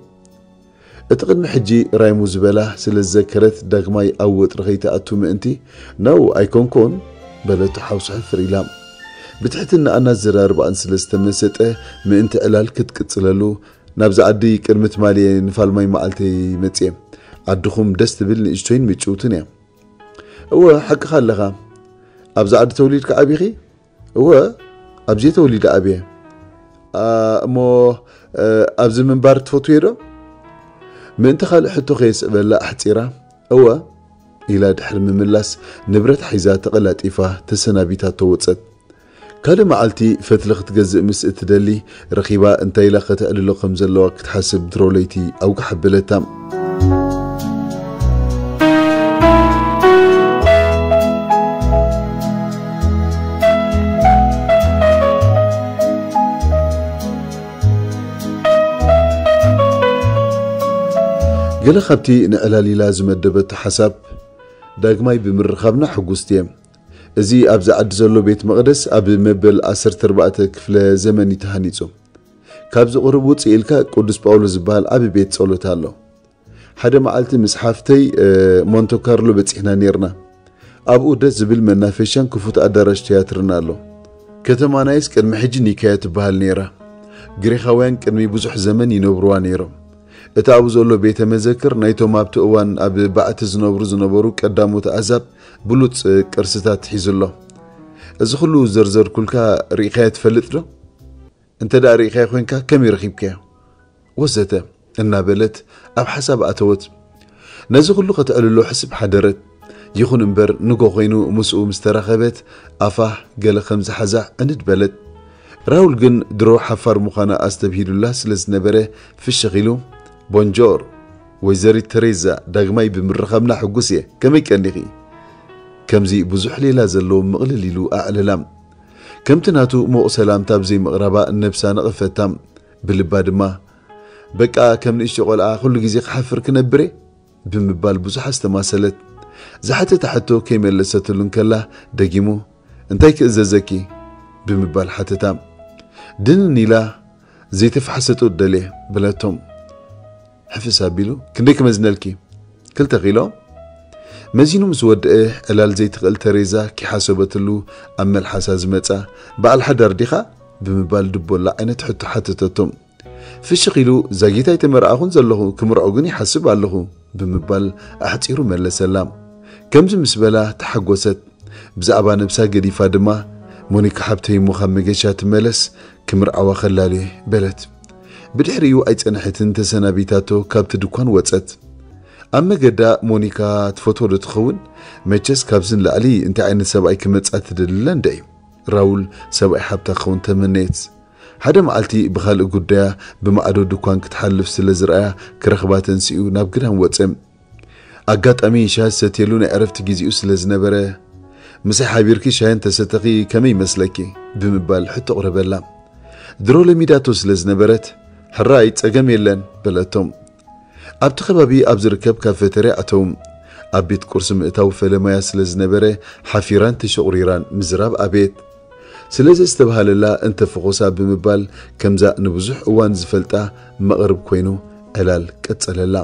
እቲ ቅድሚ ሕጂ ራይሙ ዝበላ ስለ ዝዘከረት ዳግማይ ኣብ ወጥሪ ከይትኣቱ ምእንቲ ነው ኣይኮንኩን በለቶ ሓውሱ ሕፍር ኢላ። ብትሕትና ኣናዘራርባኣን ስለ ዝተመሰጠ ምእንቲ ዕላል ክትቅጽለሉ ናብዚ ዓዲ ቅድሚ ትማሊ ንፋልማይ መዓልተይ መጽየ። ዓድኹም ደስ ትብል ንእሽቶይን ምጭውትን እያ። እወ ሓቅኻ ኣለኻ። ኣብዚ ዓዲ ተወሊድካ ዓቢኺ? እወ፣ ኣብዚ ተወሊደ ዓብየ። እሞ ኣብዚ ምንባር ትፈትውዮ ዶ? ምእንቲ ካልእ ሕቶ ከየስዕበላ ኣሕጺራ፣ እወ ኢላ ድሕሪ ምምላስ ንብረት ሒዛ ተቐላጢፋ ተሰናቢታቶ ወጸት። ካልእ መዓልቲ ፈትሊ ክትገዝእ ምስ እትደሊ ረኺባ እንታይ ኢላ ከተዕልሎ ከም ዘለዋ ክትሓስብ ድሮ ለይቲ ኣውጋሕ ኣበለታ። ገለ ካብቲ ንዕላል ኢላ ዝመደበቶ ሓሳብ ዳግማይ ብምርኻብና ሕጉስቲ እየ። እዚ ኣብዚ ዓዲ ዘሎ ቤት መቕደስ ኣብ መበል ዓሰርተ ኣርባዕተ ክፍለ ዘመን እዩ ተሃኒጹ። ካብዚ ቁሩብ ውጽእ ኢልካ ቅዱስ ጳውሎስ ዝበሃል ዓቢ ቤት ጸሎት ኣሎ። ሓደ መዓልቲ ምስ ሓፍተይ ሞንተ ካርሎ በጺሕና ኔርና። ኣብኡ ደስ ዝብል መናፈሻን ክፉት ኣዳራሽ ትያትርን ኣሎ። ከተማ ናይስ ቅድሚ ሕጂ ኒካያ ትበሃል ኔራ። ግሪኻውያን ቅድሚ ብዙሕ ዘመን ይነብርዋ ኔሮም። እቲ ኣብኡ ዘሎ ቤተ መዘክር ናይቶም ኣብቲ እዋን ኣብ ባዕቲ ዝነብሩ ዝነበሩ ቀዳሞት ኣዛብ ብሉጽ ቅርስታት ሒዙ ኣሎ። እዚ ኩሉ ዘርዘርኩልካ ርኢኻዮ ትፈልጥ ዶ? እንተ ደኣ ርኢኻዮ ኮይንካ ከመይ ረኺብካዮ? ወዘተ እናበለት ኣብ ሓሳብ ኣተወት። ነዚ ኩሉ ከተዕልሎ ሕስብ ሓደረት። ይኹን እምበር ንጎ ኮይኑ ምስኡ ምስ ተራኸበት ኣፋ ገለ ከም ዝሓዛ ዕንድ በለት። ራውል ግን ድሮ ሓፋር ምዃና ኣስተብሂሉላ ስለ ዝነበረ ፍሽኽ ኢሉ፣ ቦንጆር ወይዘሪት ተሬዛ፣ ዳግማይ ብምርኻብና ሕጉስ እየ። ከመይ ቀኒኺ? ከምዚ ብዙሕ ሌላ ዘለዎ ምቕልል ኢሉ ኣዕለላ። ከምቲ ናቱ ምዉቕ ሰላምታ ብዘይምቕራባ ነብሳ ነቐፈታ። ብልባ ድማ በቃ ከም ንእሽቶ ቆልዓ ኩሉ ግዜ ክሓፍር ክነብር እየ ብምባል ብዙሕ ኣስተማሰለት። ዝሓተታ ሕቶ ከይመለሰትሉ እንከላ ደጊሙ እንታይ ክእዘዘኪ ብምባል ሓተታ። ድንን ኢላ ዘይተፋሕሰ ጡጥ ደልየ በለቶም። ሕፍስ ኣቢሉ ክንደይ ክመዝነልኪ? ክልተ ኪሎ። መዚኑ ምስ ወደአ ዕላል ዘይትኽእል ተሬዛ ኪሓሰበትሉ ኣብ መልሓሳ ዝመጻ በዓል ሓዳር ዲኻ? ብምባል ድቦላ ዓይነት ሕቶ ሓተተቶም። ፍሽኽ ኢሉ ዛጊት ኣይተመርዓኹን ዘለኹ፣ ክምርዖ ግን ይሓስብ ኣለኹ ብምባል ኣሕጺሩ መለሰላ። ከምዚ ምስ በላ ተሓጎሰት። ብዛዕባ ነብሳ ገዲፋ ድማ ሞኒካ ሓብተይ እሞ ካብ መገሻ ትመለስ፣ ክምርዓዋ ከላልየ በለት። ብድሕሪኡ ኣይጸንሐትን ተሰናቢታቶ ካብቲ ድኳን ወጸት። ኣብ መገዳ ሞኒካ ትፈትዎ ዶ ትኸውን? መቸስ ካብዚ ንላዕሊ እንታይ ዓይነት ሰብኣይ ክመጻ ትደልለ እንደ እዩ። ራውል ሰብኣይ ሓብታ ክኸውን ተመነየት። ሓደ መዓልቲ ብኻልእ ጉዳያ ብማዕዶ ድኳን ክትሓልፍ ስለ ዝረኣያ ክረኽባ ተንሲኡ ናብ ግዳም ወጸ። ኣጋጣሚ ሻሂ ዝሰትየሉ ናይ ዕረፍቲ ግዜኡ ስለ ዝነበረ፣ "ምሳይ ሓቢርኪ ሻሂ እንተሰተኺ ከመይ ይመስለኪ?" ብምባል ሕቶ ኣቕረበላ። ድሮ ለሚዳቶ ስለ ዝነበረት፣ "ሕራይ ጸገም የለን" በለቶ። ኣብቲ ከባቢ ኣብ ዝርከብ ካፌተርያ ኣተዉ። ኣብ ቤት ቁርሲ ምእታው ፈለማያ ስለ ዝነበረ፣ ሓፊራን ተሸቑሪራን ምዝራብ ኣቤት። ስለ ዘስተብሃለላ እንተፈኾሳ ብምባል ከምዛ ንብዙሕ እዋን ዝፈልጣ መቕርብ ኮይኑ ዕላል ቀጸለላ።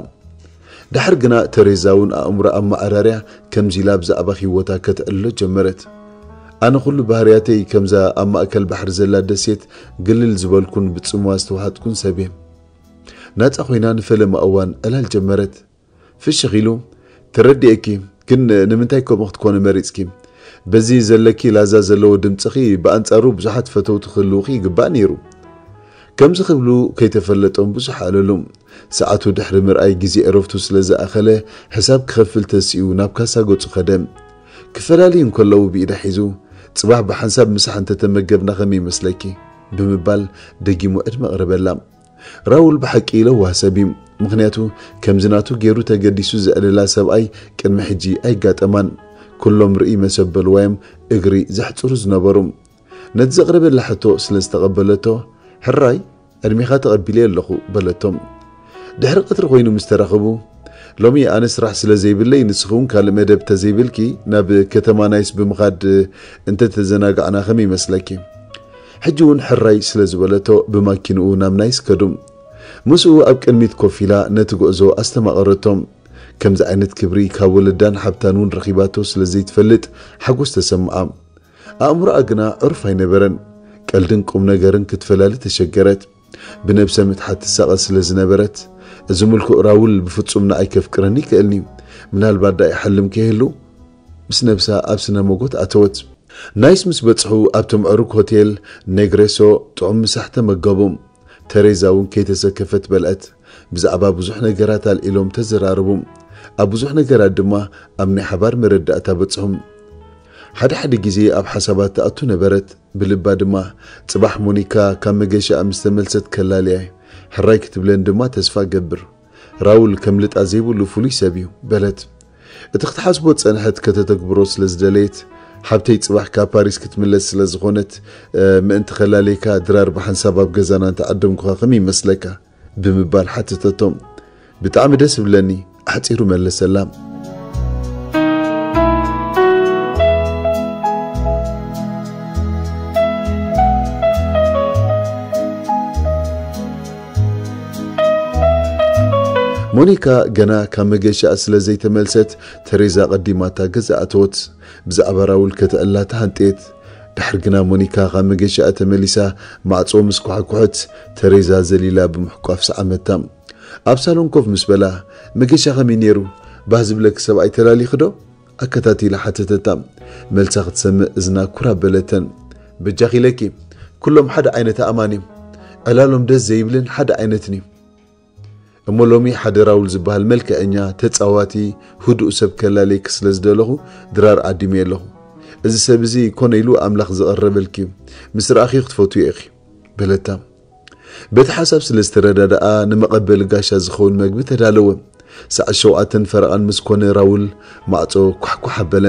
ድሓር ግና ተሬዛ እውን ኣእምሮ ኣመዓራርያ ከምዚ ኢላ ብዛዕባ ህይወታ ከተዕልሎ ጀመረት። "ኣነ ኩሉ ባህርያተይ ከምዛ ኣብ ማእከል ባሕሪ ዘላ ደሴት ግልል ዝበልኩን ብጽምዋ ዝተዋሓጥኩን ሰብ እየ።" ናጻ ኮይና ንፈለማ እዋን ዕላል ጀመረት። ፍሽኽ ኢሉ፣ "ተረዲኤኪ፣ ግን ንምንታይ ከምኡ ክትኮኒ መሪጽኪ? በዚ ዘለኪ ላዛ ዘለዎ ድምጽኺ ብኣንጻሩ ብዙሓት ፈተውቲ ክህልውኺ ይግባእ ነይሩ።" ከምዚ ክብሉ ከይተፈለጦም ብዙሕ ኣለሉ። ሰዓቱ ድሕሪ ምርኣይ ግዜ ዕረፍቱ ስለ ዝኣኸለ፣ ሕሳብ ክኸፍል ተሲኡ ናብ ካሳ ገጹ ከደ። ክፈላልዩ እንከለዉ ብኢዳ ሒዙ፣ "ጽባሕ ብሓንሳብ ምሳሕ እንተተመገብና ከመይ ይመስለኪ?" ብምባል ደጊሙ ዕድመ ኣቕረበላ። ራውል ብሓቂ ለዋህ ሰብ እዩ። ምኽንያቱ ከምዚ ናቱ ገይሩ ተገዲሱ ዘዕልላ ሰብኣይ ቅድሚ ሕጂ ኣይጋጠማን። ኩሎም ርእይ መሰበልዋ እዮም እግሪ ዘሕጽሩ ዝነበሩ። ነቲ ዘቕረበላ ሕቶ ስለ ዝተቐበለቶ፣ "ሕራይ፣ ዕድሜኻ ተቐቢለ ኣለኹ" በለቶ። ድሕሪ ቀትሪ ኮይኑ ምስ ተራኸቡ፣ "ሎሚ ኣነ ስራሕ ስለ ዘይብለይ፣ ንስኺ እውን ካልእ መደብ ተዘይብልኪ ናብ ከተማ ናይስ ብምኻድ እንተተዘናጋዕና ከመይ ይመስለኪ?" ሕጂ እውን ሕራይ ስለ ዝበለቶ ብማኪንኡ ናብ ናይስ ከዱ። ምስኡ ኣብ ቅድሚት ኮፍ ኢላ ነቲ ጉዕዞ ኣስተማቐረቶ። ከምዚ ዓይነት ክብሪ ካብ ወለዳን ሓብታን እውን ረኺባቶ ስለ ዘይትፈልጥ ሓጎስ ተሰምዓ። ኣእምሮኣ ግና ዕሩፍ ኣይነበረን። ቀልድን ቁም ነገርን ክትፈላሊ ተሸገረት። ብነብሰ ምትሓት ትሳቐ ስለ ዝነበረት፣ "እዚ ምልኩዕ ራውል ብፍጹም ንኣይ ከፍቅረኒ ይክእልኒ። ምናልባት ደኣ ይሓልም ከይህሉ?" ምስ ነብሳ ኣብ ስነ መጎት ኣተወት። ናይስ ምስ በጽሑ ኣብቲ ምዕሩግ ሆቴል ኔግሬሶ ጥዑም ምሳሕ ተመገቡ። ተሬዛ እውን ከይተሰከፈት በልዐት። ብዛዕባ ብዙሕ ነገራት ኣልዒሎም ተዘራረቡ። ኣብ ብዙሕ ነገራት ድማ ኣብ ናይ ሓባር መረዳእታ በጽሑ። ሓደ ሓደ ግዜ ኣብ ሓሳባት ትኣቱ ነበረት። ብልባ ድማ፣ "ጽባሕ ሞኒካ ካብ መገሻኣ ምስ ተመልሰት ከላልያ እየ። ሕራይ ክትብለን ድማ ተስፋ እገብር። ራውል ከምልጣ ዘይብሉ ፍሉይ ሰብ እዩ" በለት። እቲ ክትሓስቦ ዝጸንሐት ከተተግብሮ ስለ ዝደለየት፣ "ሓብተይ ጽባሕ ካብ ፓሪስ ክትምለስ ስለ ዝኾነት፣ እ፣ ምእንቲ ከላልየካ ድራር ብሓንሳብ ኣብ ገዛና እንተዓደምኩኻ ከመይ ይመስለካ?" ብምባል ሓተተቶ። "ብጣዕሚ ደስ እብለኒ" ኣሕጺሩ መለሰላ። ሞኒካ ገና ካብ መገሻኣ ስለ ዘይተመልሰት፣ ተሬዛ ቀዲማታ ገዛ ኣተወት። ብዛዕባ ራውል ከተዕላ ተሃንጥየት። ድሕሪ ግና ሞኒካ ካብ መገሻኣ ተመሊሳ ማዕጾ ምስ ኳሕኩሐት፣ ተሬዛ ዘሊላ ብምሕቋፍ ሰዓመታ። ኣብ ሳሎን ኮፍ ምስ በላ፣ "መገሻ ከመይ ነይሩ? ባህ ዝብለኪ ሰብኣይ ተላሊኺ ዶ?" ኣከታቲላ ሓተተታ። መልሳ ክትሰምዕ እዝና ኩራ በለተን። "በጃኺ ኢለኪ፣ ኩሎም ሓደ ዓይነት ኣእማን እዮም። ዕላሎም ደስ ዘይብልን ሓደ ዓይነትን እዩ። እሞ ሎሚ ሓደ ራውል ዝበሃል መልክዐኛ፣ ተጻዋቲ፣ ህዱእ ሰብ ከላለየኪ ስለ ዝደለኹ ድራር ዓዲመ ኣለኹ። እዚ ሰብ እዚ ኮነ ኢሉ ኣምላኽ ዘቐረበልኪ እዩ። ምስ ረኣኺ ክትፈትውዮ ኢኺ" በለታ። በቲ ሓሳብ ስለ ዝተረዳድኣ ንመቐበሊ ጋሻ ዝኸውን መግቢ ተዳለወ። ሰዓት ሸውዓተን ፈረቓን ምስ ኮነ ራውል ማዕጾ ኳሕኳሕ ኣበለ።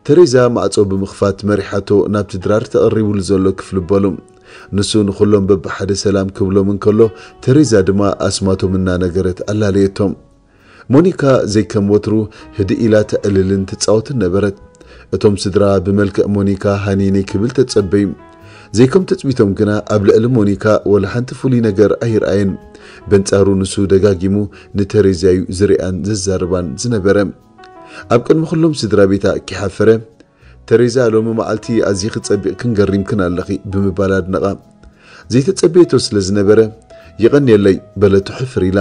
ተሬዛ ማዕጾ ብምኽፋት መሪሓቶ ናብቲ ድራር ተቐሪቡሉ ዘሎ ክፍሊ በሉ። ንሱ ንኹሎም በብሓደ ሰላም ክብሎም እንከሎ፣ ተሬዛ ድማ ኣስማቶም እናነገረት ኣላለየቶም። ሞኒካ ዘይከም ወትሩ ህድእ ኢላ ተዕልልን ትጻወትን ነበረት። እቶም ስድራ ብመልክዕ ሞኒካ ሃኒነይ ክብል ተጸበዩ። ዘይከም ትጽቢቶም ግና ኣብ ልዕሊ ሞኒካ ወላ ሓንቲ ፍሉይ ነገር ኣይርኣየን። በንጻሩ ንሱ ደጋጊሙ ንተሬዛዩ ዝሪኣን ዘዛርባን ዝነበረ። ኣብ ቅድሚ ኩሎም ስድራ ቤታ ኪሓፈረ፣ "ተሬዛ ሎሚ መዓልቲ ኣዚኺ ጸቢቕክን ገሪምክን ኣለኺ" ብምባል ኣድነቓ። ዘይተጸበየቶ ስለ ዝነበረ፣ "የቐንየለይ" በለቶ ሕፍር ኢላ።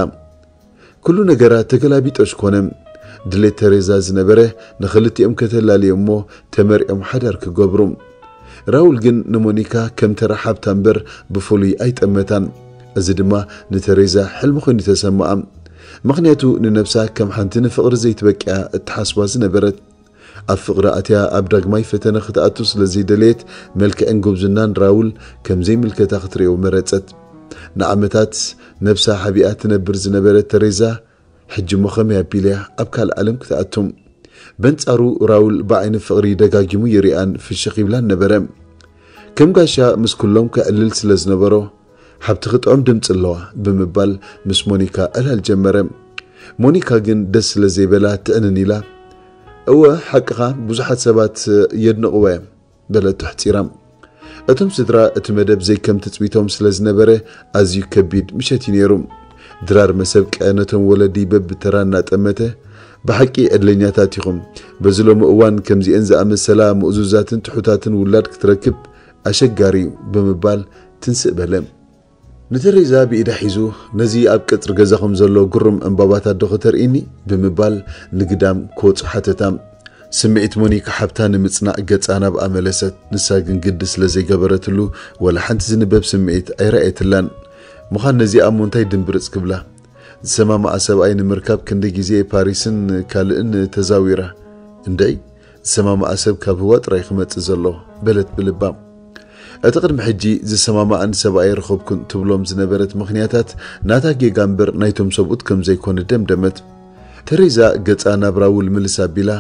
ኩሉ ነገራት ተገላቢጦሽ ኮነ። ድሌት ተሬዛ ዝነበረ ንኽልቲኦም ከተላልዮ እሞ ተመርዕዮም ሓዳር ክገብሩ። ራውል ግን ንሞኒካ ከም ተራ ሓብታ እምበር ብፍሉይ ኣይጠመታን። እዚ ድማ ንተሬዛ ሕልሚ ኮይኑ ተሰምኣ። ምኽንያቱ ንነብሳ ከም ሓንቲ ንፍቕሪ ዘይትበቅያ እትሓስባ ዝነበረት። ኣብ ፍቕሪ ኣትያ ኣብ ዳግማይ ፈተነ ክትኣቱ ስለ ዘይደለየት፣ መልክዕን ጉብዝናን ራውል ከም ዘይምልከታ ክትርእዮ መረጸት። ንዓመታት ነብሳ ሓቢኣ ትነብር ዝነበረት ተሬዛ፣ ሕጂ እሞ ከመይ ኣቢለያ ኣብ ካልእ ዓለም ክትኣቱ? በንጻሩ ራውል ብዓይኒ ፍቕሪ ደጋጊሙ ይሪኣን ፍሽኽ ይብላን ነበረ። ከም ጋሻ ምስ ኩሎም ከዕልል ስለ ዝነበሮ፣ "ሓብትኺ ጥዑም ድምጺ ኣለዋ" ብምባል ምስ ሞኒካ ዕላል ጀመረ። ሞኒካ ግን ደስ ስለ ዘይበላ ትዕንን ኢላ፣ "እወ፣ ሓቅኻ፣ ብዙሓት ሰባት የድንቕዋ እዮም" በለቶ ኣሕጺራ። እቶም ስድራ እቲ መደብ ዘይከም ትጽቢቶም ስለ ዝነበረ ኣዝዩ ከቢድ ምሸት እዩ ነይሩ። ድራር መሰብቀ ነቶም ወለዲ በብተራ እናጠመተ፣ "ብሓቂ ዕድለኛታት ኢኹም። በዚ ሎሚ እዋን ከምዚአን ዝኣመሰላ ምእዙዛትን ትሑታትን ውላድ ክትረክብ ኣሸጋሪ እዩ" ብምባል ትንስእ በለ። ንተሬዛ ብኢዳ ሒዙ፣ "ነዚ ኣብ ቀጽሪ ገዛኹም ዘሎ ግሩም ዕምባባታት ዶ ከተርእይኒ?" ብምባል ንግዳም ክወጹ ሓተታ። ስምዒት ሞኒካ ሓብታ ንምጽናዕ ገጻ ናብኣ መለሰት። ንሳ ግን ግዲ ስለ ዘይገበረትሉ፣ ወላ ሓንቲ ዝንበብ ስምዒት ኣይረኣየትላን። ምዃን ነዚኣ እሞ እንታይ ድምብርጽ ክብላ? ዝሰማማዓ ሰብኣይ ንምርካብ ክንደይ ግዜ ፓሪስን ካልእን ተዛዊራ። "እንደይ፣ ዝሰማማዓ ሰብ ካብ ህዋ ጥራይ ክመጽእ ዘሎ" በለት ብልባ። እቲ ቅድሚ ሕጂ ዝሰማማኣን ሰብኣይ ረኸብኩን ትብሎም ዝነበረት ምኽንያታት ናታ ጌጋ እምበር ናይቶም ሰብኡት ከም ዘይኮነ ደምደመት። ተሬዛ ገጻ ናብ ራውል ምልስ ኣቢላ፣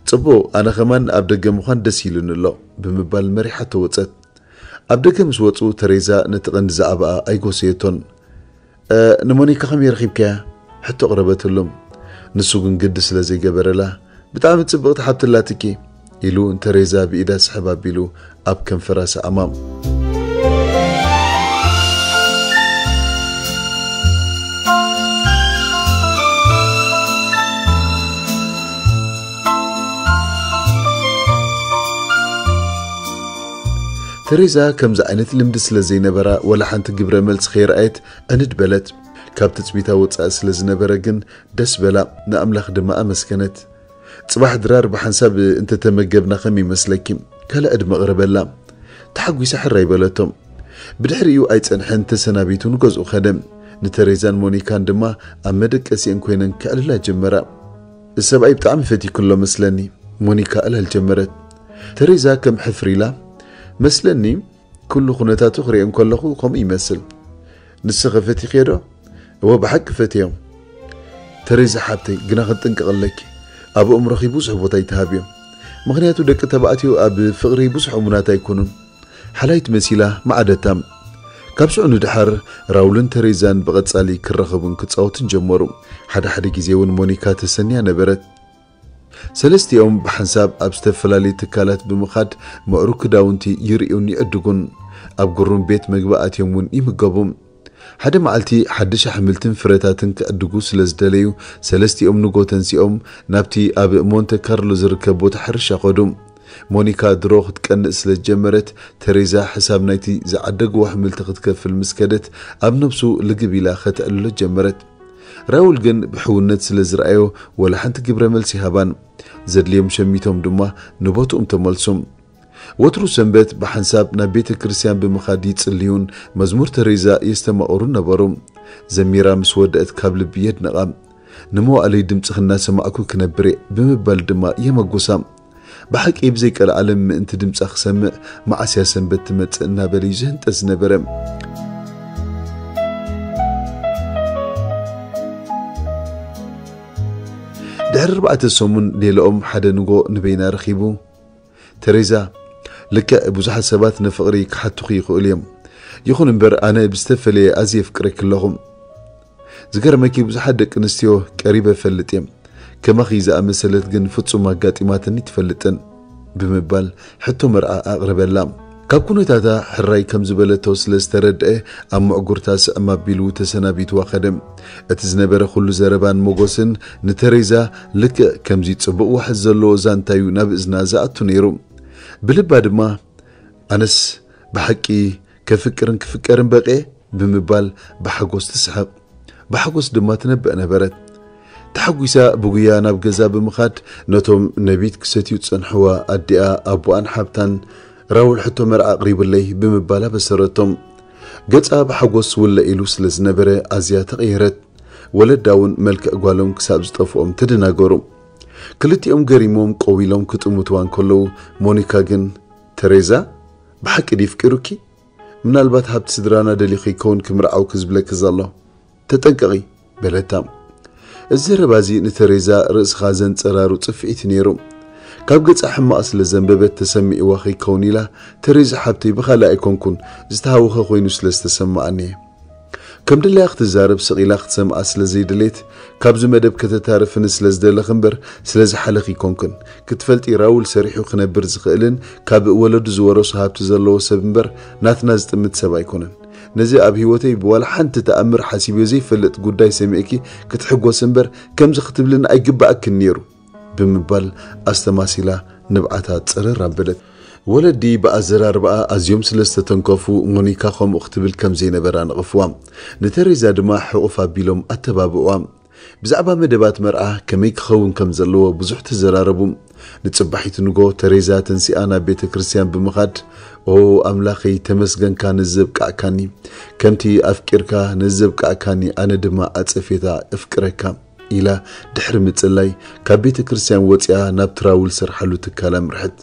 "ጽቡቕ፣ ኣነ ኸማን ኣብ ደገ ምዃን ደስ ኢሉኒ ኣሎ" ብምባል መሪሓቶ ወጸት። ኣብ ደገ ምስ ወጹ ተሬዛ ነቲ ቀንዲ ዛዕባኣ ኣይጎሰየቶን። "እ፣ ንሞኒካ ከመይ ረኺብካያ?" ሕቶ ኣቕረበትሉ። ንሱ ግን ግዲ ስለ ዘይገበረላ፣ "ብጣዕሚ ጽብቕቲ ሓብቲ ኣላትኪ" ኢሉ ንተሬዛ ብኢዳ ስሕብ ኣቢሉ ኣብ ከንፈራ ሰኣማ። ተሬዛ ከምዚ ዓይነት ልምዲ ስለ ዘይነበራ፣ ወላ ሓንቲ ግብረ መልሲ ከይረኣየት ዕንድ በለት። ካብ ትጽቢታ ወጻኢ ስለ ዝነበረ ግን ደስ በላ፣ ንኣምላኽ ድማ ኣመስገነት። ጽባሕ ድራር ብሓንሳብ እንተተመገብና ከመይ ይመስለኪ? ካልእ ዕድመ ኣቕርበላ። ተሓጒሳ ሕራይ በለቶ። ብድሕሪኡ ኣይጸንሐን፣ ተሰናቢቱ ንገዝኡ ከደ። ንተሬዛን ሞኒካን ድማ ኣብ መደቀሲአን ኮይነን ክዕልላ ጀመራ። "ሰብኣይ ብጣዕሚ ፈቲኩ ኣሎ መስለኒ" ሞኒካ ዕላል ጀመረት። ተሬዛ ከም ሕፍር ኢላ፣ "መስለኒ፣ ኩሉ ኩነታቱ ክሪኦ እንከለኹ ከምኡ ይመስል። ንስኸ ፈቲኽዮ ዶ?" "እወ፣ ብሓቂ ፈትዮም። ተሬዛ ሓብተይ፣ ግና ክትጥንቀቕ ኣለኪ። ኣብ ኣእምሮኺ ብዙሕ ቦታ ኣይትሃብዮ። ምኽንያቱ ደቂ ተባዕትዮ ኣብ ፍቕሪ ብዙሕ እሙናት ኣይኮኑን" ሓላይት መሲላ መዓደታ። ካብ ሽዑ ንድሓር ራውልን ተሬዛን ብቐጻሊ ክራኸቡን ክጻወቱን ጀመሩ። ሓደ ሓደ ግዜ እውን ሞኒካ ተሰንያ ነበረት። ሰለስቲኦም ብሓንሳብ ኣብ ዝተፈላለዩ ትካላት ብምኻድ ምዕሩግ ክዳውንቲ ይርእዩን ይዕድጉን። ኣብ ግሩም ቤት መግቢ ኣትዮም እውን ይምገቡ። ሓደ መዓልቲ ሓድሽ ኣሕምልትን ፍረታትን ክዕድጉ ስለ ዝደለዩ፣ ሰለስቲኦም ንጎ ተንሲኦም ናብቲ ኣብ ሞንተ ካርሎ ዝርከብ ቦታ ሕርሻ ኸዱ። ሞኒካ ድሮ ክትቀንእ ስለ ዝጀመረት፣ ተሬዛ ሕሳብ ናይቲ ዝዓደግዎ ኣሕምልቲ ክትከፍል ምስ ከደት፣ ኣብ ነብሱ ልግብ ኢላ ከተዕልሎ ጀመረት። ራውል ግን ብሕውነት ስለ ዝረኣዮ፣ ወላ ሓንቲ ግብረ መልሲ ይሃባን። ዘድልዮም ሸሚቶም ድማ ንቦትኦም ተመልሱ። ወትሩ ሰንበት ብሓንሳብ ናብ ቤተ ክርስቲያን ብምኻድ ይጽልዩን መዝሙር ተሬዛ የስተማቕሩን ነበሩ። ዘሚራ ምስ ወደአት ካብ ልቢ የድንቓ። "ንመዋእለይ ድምጽኺ እናሰማዕኩ ክነብር እየ" ብምባል ድማ የመጉሳ። ብሓቂ ብዘይቀልዓለም ምእንቲ ድምጻ ክሰምዕ መዓስ እያ ሰንበት ትመጽእ እናበለ እዩ ዝህንጠ ዝነበረ። ድሕሪ ኣርባዕተ ሰሙን ሌላኦም ሓደ ንጎ ንበይና ረኺቡ፣ "ተሬዛ፣ ልክዕ ብዙሓት ሰባት ንፍቕሪ ክሓቱኺ ይኽእሉ እዮም። ይኹን እምበር ኣነ ብዝተፈለየ ኣዝየ የፍቅረኪ ኣለኹ። ዝገርመኪ ብዙሓት ደቂ ኣንስትዮ ቀሪበ እፈልጥ እየ። ከማኺ ዝኣመሰለት ግን ፍጹም ኣጋጢማትኒ ትፈልጥን" ብምባል ሕቶ መርዓ ኣቕረበላ። ካብ ኩነታታ ሕራይ ከም ዝበለቶ ስለ ዝተረድአ ኣብ ምዕጉርታ ስዕም ኣቢሉ ተሰናቢትዋ ከደ። እቲ ዝነበረ ኩሉ ዘረባን ሞጎስን ንተሬዛ ልክዕ ከምዚ ጽቡቕ ዋሕዚ ዘለዎ ዛንታ'ዩ ናብ እዝና ዝኣቱ ነይሩ። ብልባ ድማ ኣነስ ብሓቂ ከፍቅርን ክፍቀርን በቕየ ብምባል ብሓጎስ ትስሕቕ። ብሓጎስ ድማ ትነብዕ ነበረት። ተሓጒሳ ብጉያ ናብ ገዛ ብምኻድ ነቶም ነቢት ክሰትዩ ዝጸንሕዋ ኣዲኣ፣ ኣቦኣን ሓብታን ራውል ሕቶ መርዓ ኣቕሪብለይ ብምባል ኣበሰረቶም። ገጻ ብሓጎስ ውለ ኢሉ ስለ ዝነበረ ኣዝያ ተቐየረት። ወለዳ እውን መልክዕ ጓሎም ክሳብ ዝጠፍኦም ተደናገሩ። ክልቲኦም ገሪሞም ቆው ኢሎም ክጥምትዋ እንከለዉ፣ ሞኒካ ግን፣ "ተሬዛ፣ ብሓቂ ድዩ ኣፍቂሩኪ? ምናልባት ሃብቲ ስድራና ደልዩ ከይከውን ክምርዓውኪ ዝብለኪ ዘሎ። ተጠንቀቒ" በለታ። እዚ ዘረባ እዚ ንተሬዛ ርእስኻ ዘንጸራሩ ጽፍዒት ነይሩ። ካብ ገጻ ሕማቕ ስለ ዘንበበት ተሰሚዕዋ ከይከውን ኢላ፣ "ተሬዛ ሓብተይ ብኻልእ ኣይኮንኩን፣ ዝተሃወኸ ኮይኑ ስለ ዝተሰማኣኒ እየ።" ከም ድላያ ክትዛረብ ስቕ ኢላ ክትሰምዓ ስለ ዘይደለየት፣ ካብዚ መደብ ከተታርፍኒ ስለ ዝደለኺ እምበር ስለ ዝሓለኺ ኣይኮንኩን። ክትፈልጢ ራውል ሰሪሑ ክነብር ዝኽእልን ካብ ወለዱ ዝወረሶ ሃብቲ ዘለዎ ሰብ እምበር ናትና ዝጥምት ሰብ ኣይኮነን። ነዚ ኣብ ህይወተይ ብዋላ ሓንቲ ተኣምር ሓሲበዮ ዘይፈልጥ ጉዳይ ሰሚዕኪ ክትሕጎሲ እምበር ከምዚ ክትብልን ኣይግባኣክን ነይሩ። ብምባል ኣስተማሲላ ንብዓታ ጽርር ኣበለት። ወለዲ ብኣዘራርባኣ ኣዝዮም ስለ ዝተተንከፉ ሞኒካ ከምኡ ክትብል ከም ዘይነበራ ነቕፍዋ። ንተሬዛ ድማ ሕቑፍ ኣቢሎም ኣተባብዕዋ። ብዛዕባ መደባት መርዓ ከመይ ክኸውን ከም ዘለዎ ብዙሕ ተዘራረቡ። ንጽባሒቱ ንጎ ተሬዛ ተንሲኣ ናብ ቤተ ክርስቲያን ብምኻድ፣ "ኦ ኣምላኸይ ተመስገንካ ነዚ ዘብቃዕካኒ፣ ከምቲ ኣፍቂርካ ነዚ ዘብቃዕካኒ ኣነ ድማ ኣጸፌታ እፍቅረካ" ኢላ ድሕሪ ምጽላይ ካብ ቤተ ክርስቲያን ወጺኣ ናብ ትራውል ሰርሓሉ ትካል ኣምርሐት።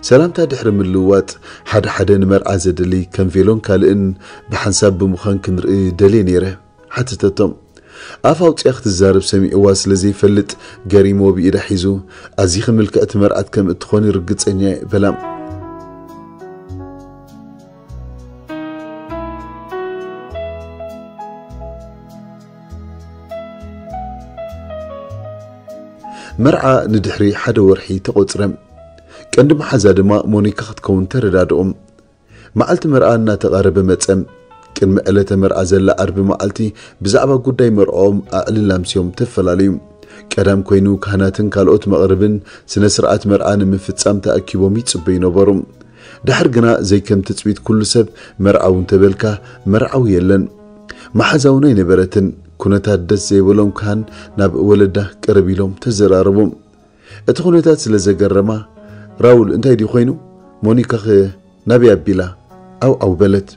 ሰላምታ ድሕሪ ምልውዋጥ ሓደ ሓደ ንመርዓ ዘደሊ ከም ቬሎን ካልእን ብሓንሳብ ብምዃን ክንርኢ ደልየ ነይረ ሓተተቶም። ኣፍ ኣውጺኣ ክትዛረብ ሰሚዕዋ ስለ ዘይፈልጥ ገሪሞ ብኢዳ ሒዙ፣ "ኣዚኺ ምልክዕቲ መርዓት ከም እትኾኒ ርግጸኛ እየ" በላ። መርዓ ንድሕሪ ሓደ ወርሒ ተቖጽረ። ቀንዲ መሓዛ ድማ ሞኒካ ክትከውን ተረዳድኦም። መዓልቲ መርዓ እናተቓረበ መጸ። ቅድሚ ዕለተ መርዓ ዘላ ዓርቢ መዓልቲ ብዛዕባ ጉዳይ መርዕኦም ኣዕልል ኣምስዮም ተፈላለዩ። ቀዳም ኮይኑ ካህናትን ካልኦት መቕርብን ስነ ስርዓት መርዓ ንምፍጻም ተኣኪቦም ይጽበዩ ነበሩ። ድሕር ግና ዘይከም ትጽቢት ኩሉ ሰብ መርዓዊ እንተበልካ መርዓዊ የለን። መሓዛውን ኣይነበረትን። ኩነታት ደስ ዘይበሎም ካህን ናብ ወለዳ ቅርብ ኢሎም ተዘራረቡ። እቲ ኩነታት ስለ ዘገረማ፣ "ራውል እንታይ ድዩ ኮይኑ? ሞኒካኸ ናበይ ኣቢላ?" ዓው ዓው በለት።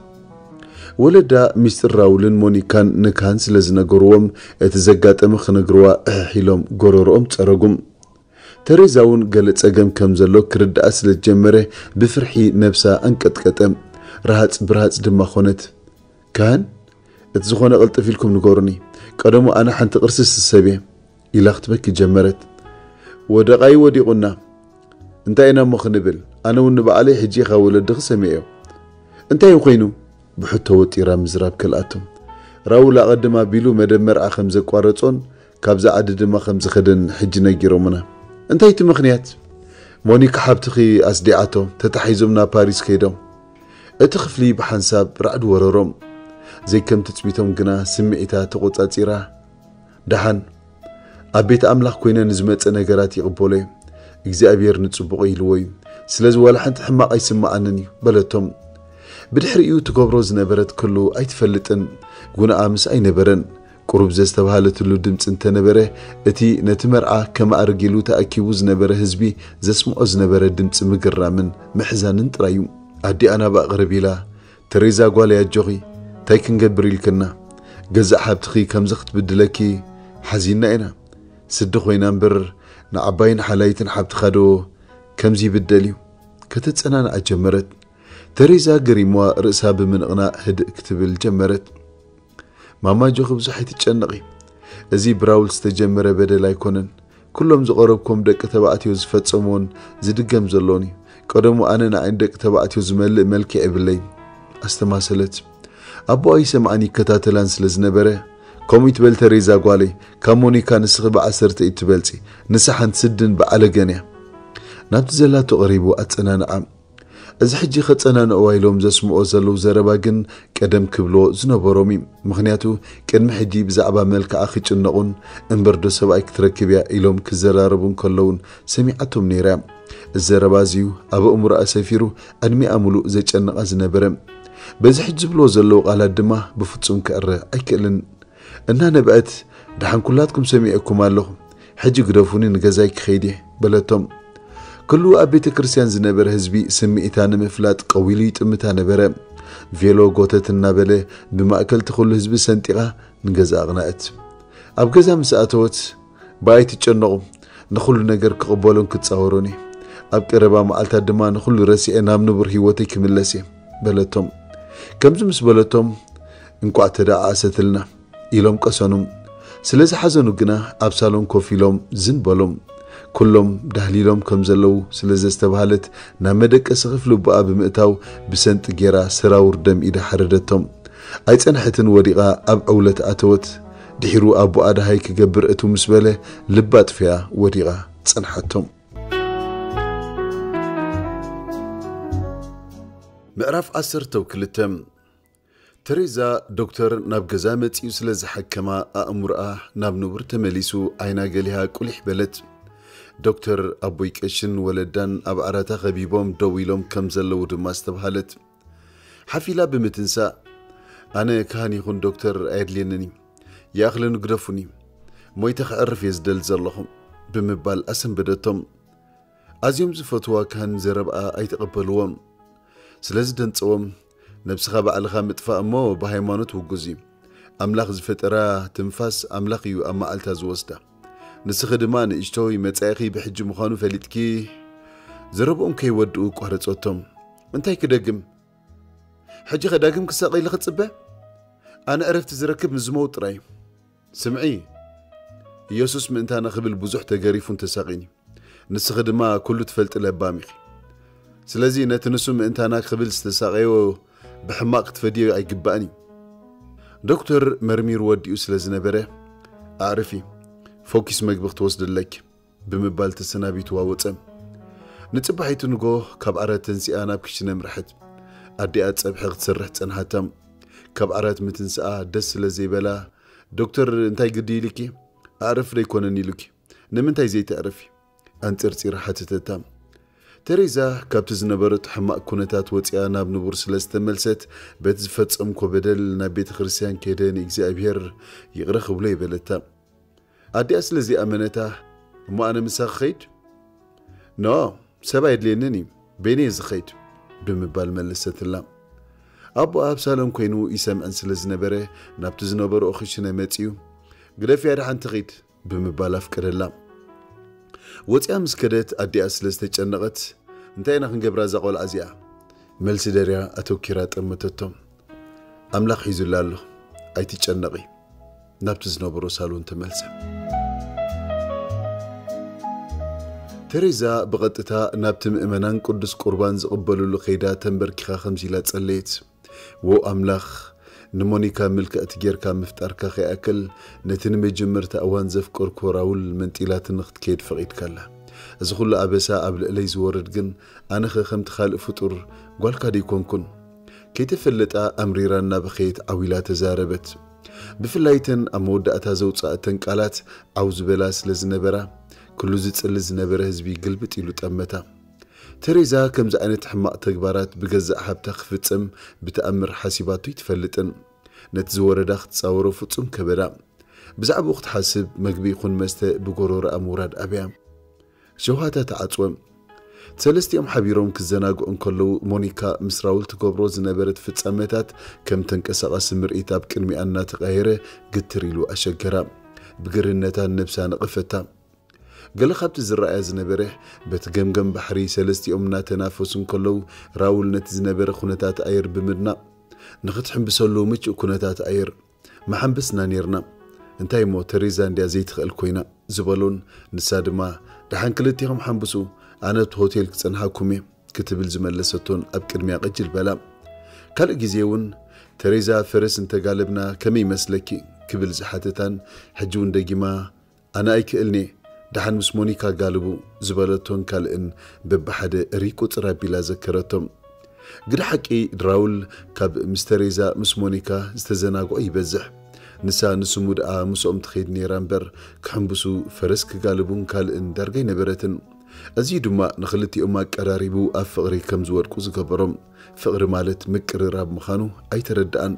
ወለዳ ሚስጥር ራውልን ሞኒካን ንካህን ስለ ዝነገርዎም፣ እቲ ዘጋጠመ ክነግርዋ እሕሕ ኢሎም ጎረርኦም ጸረጉ። ተሬዛ እውን ገለ ጸገም ከም ዘሎ ክርድኣ ስለ ዝጀመረ፣ ብፍርሒ ነብሳ ኣንቀጥቀጠ። ረሃጽ ብርሃጽ ድማ ኾነት። "ካህን፣ እቲ ዝኾነ ቅልጥፍ ኢልኩም ንገሩኒ። ቀደሙ ኣነ ሓንቲ ቅርሲ ስሰብ እየ" ኢላ ክትበኪ ጀመረት። "ወደቓይ ወዲቑና፣ እንታይ ኢና እሞ ክንብል? ኣነ እውን ንባዕለይ ሕጂ ኢኻ ወለድኺ ሰሚዐዮ። እንታይ እዩ ኮይኑ?" ብሕቶ ወጢራ ምዝራብ ከልኣቶም። "ራውል ኣቐድም ኣቢሉ መደብ መርዓ ከም ዘቋረጾን ካብዛ ዓዲ ድማ ከም ዝኸደን ሕጂ ነጊሮምና።" "እንታይ እቲ ምኽንያት?" "ሞኒካ ሓብትኺ ኣስዲዓቶ፣ ተታሒዞም ናብ ፓሪስ ከይዶም።" እቲ ክፍሊ ብሓንሳብ ራዕዲ ወረሮም። ዘይከም ትጽቢቶም ግና ስምዒታ ተቖጻጺራ፣ "ደሓን፣ ኣብ ቤት ኣምላኽ ኮይነ ንዝመጸ ነገራት ይቕበሎ እየ። እግዚኣብሔር ንጽቡቕ ኢልዎ እዩ። ስለዚ ዋላ ሓንቲ ሕማቕ ኣይስምዓንን እዩ" በለቶም። ብድሕሪኡ ትገብሮ ዝነበረት ክሉ ኣይትፈልጥን። ጉንኣ ምስ ኣይነበረን። ቁሩብ ዘስተብሃለትሉ ድምጺ እንተነበረ፣ እቲ ነቲ መርዓ ከማእርግ ኢሉ ተኣኪቡ ዝነበረ ህዝቢ ዘስምዖ ዝነበረ ድምጺ ምግርራምን ምሕዛንን ጥራይ እዩ። ኣዲኣ ናብኣ ቅርብ ኢላ፣ "ተሬዛ ጓለይ ኣጆኺ፣ እንታይ ክንገብር ኢልክና? ገዛእ ሓብትኺ ከምዚ ክትብድለኪ ሓዚንና ኢና። ስዲ ኮይና እምበር ንዓባይን ሓላይትን ሓብትኻ ዶ ከምዚ ይብደል እዩ?" ከተጸናንዓ ጀመረት። ተሬዛ ገሪምዋ ርእሳ ብምንቕናቕ ህድእ ክትብል ጀመረት። "ማማ ኣጆኺ ብዙሕ ኣይትጨነቒ። እዚ ብራውል ዝተጀመረ በደል ኣይኮነን። ኩሎም ዝቐረብኩም ደቂ ተባዕትዮ ዝፈጸምዎን ዝድገም ዘሎን እዩ። ቀደሙ ኣነ ንዓይ ንደቂ ተባዕትዮ ዝመልእ መልክዕ የብለይን" ኣስተማሰለት። ኣቦኣ ይሰምዓን ይከታተላን ስለ ዝነበረ፣ "ከምኡ ይትበል ተሬዛ ጓለይ፣ ካብ ሞኒካ ንስኺ ብዓሰርተ እዩ ትበልጺ። ንሳ ሓንቲ ስድን ብዓለገን እያ።" ናብቲ ዘላቶ ቀሪቡ ኣጸናንዓ። እዚ ሕጂ ከጸናንዕዋ ኢሎም ዘስምዖ ዘለዉ ዘረባ ግን ቀደም ክብልዎ ዝነበሮም እዩ። ምኽንያቱ ቅድሚ ሕጂ ብዛዕባ መልክዓ ክጭነቑን እምበር ዶ ሰብኣይ ክትረክብ እያ ኢሎም ክዘራረቡ እንከለዉን ሰሚዓቶም ነይራ እያ። እዚ ዘረባ እዚዩ ኣብ ኣእምሮኣ ሰፊሩ ዕድሚኣ ምሉእ ዘጨንቓ ዝነበረ። በዚ ሕጂ ዝብልዎ ዘለዉ ቃላት ድማ ብፍጹም ክዕረ ኣይክእልን። እናነብዐት፣ "ደሓን ኩላትኩም ሰሚዐኩም ኣለኹ። ሕጂ ግደፉኒ ንገዛይ ክኸይድ እየ" በለቶም። ኩሉ ኣብ ቤተ ክርስቲያን ዝነበረ ህዝቢ ስምዒታ ንምፍላጥ ቀዊሉ ይጥምታ ነበረ። ቬሎ ጎተት እናበለ ብማእከል እቲ ኩሉ ህዝቢ ሰንጢቓ ንገዛ ኣቕናእት። ኣብ ገዛ ምስ ኣተወት፣ "ብኣይ ትጨነቑ፣ ንኹሉ ነገር ክቕበሎን ክጻወሮን እየ። ኣብ ቀረባ መዓልታት ድማ ንኹሉ ረሲዐ ናብ ንቡር ህይወተይ ክምለስ እየ" በለቶም። ከምዚ ምስ በለቶም፣ "እንቋዕ ተደኣኣሰትልና" ኢሎም ቀሰኑ። ስለ ዝሓዘኑ ግና ኣብ ሳሎን ኮፍ ኢሎም ዝን በሎም። ኩሎም ዳህሊሎም ከም ዘለዉ ስለ ዘስተብሃለት፣ ናብ መደቀሲ ክፍሊ ኣቦኣ ብምእታው ብሰንጢ ጌራ ሰራውር ደም ኢዳ ሓረደቶም። ኣይጸንሐትን፣ ወዲቓ ኣብ ዕውለት ኣተወት። ድሒሩ ኣቦኣ ደሃይ ክገብር እትው ምስ በለ፣ ልባ ኣጥፊኣ ወዲቓ ጸንሓቶም። ምዕራፍ ዓሰርተ ክልተ። ተሬዛ ዶክተር ናብ ገዛ መጺኡ ስለ ዝሓከማ፣ ኣእምሮኣ ናብ ንቡር ተመሊሱ፣ ዓይና ገሊሃ ቁሊሕ በለት። ዶክተር፣ ኣቦይ ቀሽን ወለዳን ኣብ ዓራታ ከቢቦም ደው ኢሎም ከም ዘለዉ ድማ ኣስተብሃለት። ሓፍ ኢላ ብምትንሳእ፣ "ኣነ ካህን ይኹን ዶክተር ኣየድልየንን እዩ። ይኣኽለኒ፣ ግደፉኒ። ሞይተ ከዕርፍ እየ ዝደሊ ዘለኹ" ብምባል ኣሰንበደቶም። ኣዝዮም ዝፈትዋ ካህን ዘረብኣ ኣይተቐበልዎም። ስለ ዝደንጸዎም፣ "ነብስኻ ባዕልኻ ምጥፋእ እሞ ብሃይማኖት ውጉዝ እዩ። ኣምላኽ ዝፈጠራ ትንፋስ ኣምላኽ እዩ ኣብ መዓልታ ዝወስዳ። ንስኺ ድማ ንእሽቶይ መጻኢኺ ብሕጂ ምዃኑ ፈሊጥኪ፣ ዘረብኦም ከይወድኡ ኣቋረጸቶም። እንታይ ክደግም? ሕጂ ከ ዳግም ክሳቐ ኢለ ክጽበ? ኣነ ዕረፍቲ ዝረክብ ምስ ዝመውት ጥራይ እዩ። ስምዒ፣ ኢየሱስ ምእንታና ክብል ብዙሕ ተገሪፉን ተሳቒን እዩ። ንስኺ ድማ ኩሉ ትፈልጢ ለባም ኢኺ። ስለዚ ነቲ ንሱ ምእንታና ክብል ዝተሳቐዮ ብሕማቕ ክትፈድዮ ኣይግባእን እዩ። ዶክተር መርሚሩ ወዲኡ ስለ ዝነበረ፣ ኣዕርፊ፣ ፎኪስ መግቢ ክትወስዲ ኣለኪ" ብምባል ተሰናቢትዋ ወጸ። ንጽባሒቱ ንጎ ካብ ዓራት ተንሲኣ ናብ ክሽነ ኣምርሐት። ኣዲኣ ጸብሒ ክትሰርሕ ጸንሓታ። ካብ ዓራት ምትንስኣ ደስ ስለ ዘይበላ፣ "ዶክተር እንታይ ግዲ ኢልኪ? ኣዕርፍ ዶ ኣይኮነን ኢሉኪ? ንምንታይ ዘይተዕርፊ?" ኣንጸርጺራ ሓተተታ። ተሬዛ ካብቲ ዝነበረቶ ሕማቕ ኩነታት ወጺኣ ናብ ንቡር ስለ ዝተመልሰት፣ በቲ ዝፈጸምኮ በደል ናብ ቤተ ክርስቲያን ከይደ ንእግዚኣብሔር ይቕረ ክብሎ ይበለታ። ኣዲኣ ስለ ዘይኣመነታ፣ "እሞ ኣነ ምሳኺ ኸይድ?" "ኖ፣ ሰብ ኣየድልየንን እዩ፣ በይነይ እየ ዝኸይድ" ብምባል መለሰትላ። ኣቦኣ ኣብ ሳሎን ኮይኑ ይሰምዐን ስለ ዝነበረ፣ ናብቲ ዝነበርኦ ክሽነ መጺኡ፣ "ግደፍያ፣ ደሓን ትኺድ" ብምባል ኣፍቀደላ። ወጺኣ ምስ ከደት፣ ኣዲኣ ስለ ዝተጨነቐት፣ "እንታይ ኢና ክንገብራ እዛ ቆልዓ እዚኣ?" መልሲ ደርያ ኣተኪራ ጠመተቶ። "ኣምላኽ ሒዙላ ኣሎ፣ ኣይትጨነቒ" ናብቲ ዝነበሮ ሳሎን ተመልሰ። ተሬዛ ብቐጥታ ናብቲ ምእመናን ቅዱስ ቁርባን ዝቕበልሉ ከይዳ ተንበርኪኻ ከምዚ ኢላ ጸለየት። "ዎ ኣምላኽ፣ ንሞኒካ ምልክዕቲ ጌርካ ምፍጣርካ ከይኣክል፣ ነቲ ንመጀመርታ እዋን ዘፍቀርኩ ራውል መንጢላትኒ ክትከይድ ፈቒድካላ። እዚ ኹሉ ኣበሳ ኣብ ልዕለይ ዝወርድ ግን፣ ኣነኸ ከምቲ ካልእ ፍጡር ጓልካ ደይኮንኩን?" ከይተፈለጣ ኣምሪራ እናበኸየት ዓው ኢላ ተዛረበት። ብፍላይ እተን ኣብ መወዳእታ ዘውጻእተን ቃላት ዓው ዝበላ ስለ ዝነበራ፣ ኩሉ ዝጽሊ ዝነበረ ህዝቢ ግልብጥ ኢሉ ጠመታ። ተሬዛ ከምዚ ዓይነት ሕማቕ ተግባራት ብገዛእ ሓብታ ክፍጸም ብተኣምር ሓሲባቶ ኣይትፈልጥን። ነቲ ዝወረዳ ክትጻወሮ ፍጹም ከበዳ። ብዛዕባኡ ክትሓስብ፣ መግቢ ይኹን መስተ ብጎሮሮኣ ምውራድ ኣብያ። ሸውሃታ ተዓጽወ። ሰለስቲኦም ሓቢሮም ክዘናግዑ እንከለዉ፣ ሞኒካ ምስ ራውል ትገብሮ ዝነበረት ፍጻመታት ከም ተንቀሳቓሲ ምርኢት ኣብ ቅድሚኣ እናተቐየረ ግትር ኢሉ ኣሸገራ። ብግርህነታ ንነብሳ ነቐፈታ። ገለ ካብቲ ዝረኣያ ዝነበረ፣ በቲ ገምገም ባሕሪ ሰለስቲኦም እናተናፈሱ እንከለዉ፣ ራውል ነቲ ዝነበረ ኩነታት ኣየር ብምድናቕ፣ "ንኽትሕምብሰሉ ምቹእ ኩነታት ኣየር መሓንበስና ኔርና። እንታይ እሞ፣ ተሬዛ እንድያ ዘይትኽእል ኮይና" ዝበሎን፣ ንሳ ድማ፣ "ደሓን ክልቴኹም ሓንብሱ፣ ኣነ ኣብቲ ሆቴል ክጸንሓኩም እየ" ክትብል ዝመለሰቶን ኣብ ቅድሚያ ቅጅል በላ። ካልእ ግዜ እውን፣ "ተሬዛ፣ ፈረስ እንተጋለብና ከመይ ይመስለኪ?" ክብል ዝሓተታን፣ ሕጂ እውን ደጊማ፣ "ኣነ ኣይክእልን'የ፣ ደሓን ምስ ሞኒካ ጋልቡ" ዝበለቶን ካልእን በብሓደ እርይ ቁጽር ኣቢላ ዘከረቶም። ግደ ሓቂ፣ ራውል ካብ ምስ ተሬዛ፣ ምስ ሞኒካ ዝተዘናግዖ ይበዝሕ። ንሳ ንስሙ ደኣ ምስኦም ትኸይድ ነይራ እምበር፣ ክሕንብሱ፣ ፈረስ ክጋልቡን ካልእን ዳርጋ ኣይነበረትን። እዚ ድማ ንኽልቲኦም ኣቀራሪቡ ኣብ ፍቕሪ ከም ዝወድቁ ዝገበሮም። ፍቕሪ ማለት ምቅርራብ ምዃኑ ኣይተረድኣን።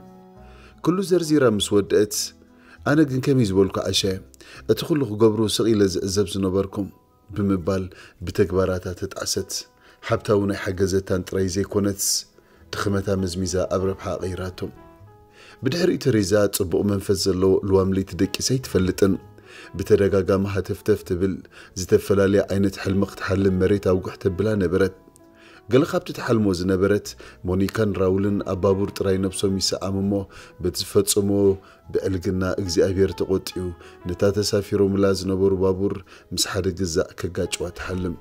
ኩሉ ዘርዚራ ምስ ወደአት፣ ኣነ ግን ከመይ ዝበልኩ ዓሻ እየ፣ እቲ ኩሉ ክገብሩ ስቕ ኢለ ዝዕዘብ ዝነበርኩ። ብምባል ብተግባራታ ተጣዕሰት። ሓብታ እውን ኣይሓገዘታን ጥራይ ዘይኮነትስ፣ ድኽመታ መዝሚዛ ኣብ ረብሓ ቀይራቶ። ብድሕሪኡ ተሬዛ ጽቡቕ መንፈስ ዘለዎ ልዋም ለይቲ ደቂሳ ኣይትፈልጥን። ብተደጋጋሚ ሃተፍተፍ ትብል፣ ዝተፈላለየ ዓይነት ሕልሚ ክትሓልም መሬት ኣውግሕ ተብላ ነበረት። ገለ ካብቲ ትሓልሞ ዝነበረት፣ ሞኒካን ራውልን ኣብ ባቡር ጥራይ ነብሶም ይሰዓም እሞ፣ በቲ ዝፈጸሞ ብዕልግና እግዚኣብሔር ተቖጢኡ፣ ነታ ተሳፊሮምላ ዝነበሩ ባቡር ምስ ሓደ ግዛዕ ከጋጭዋ ትሓልም።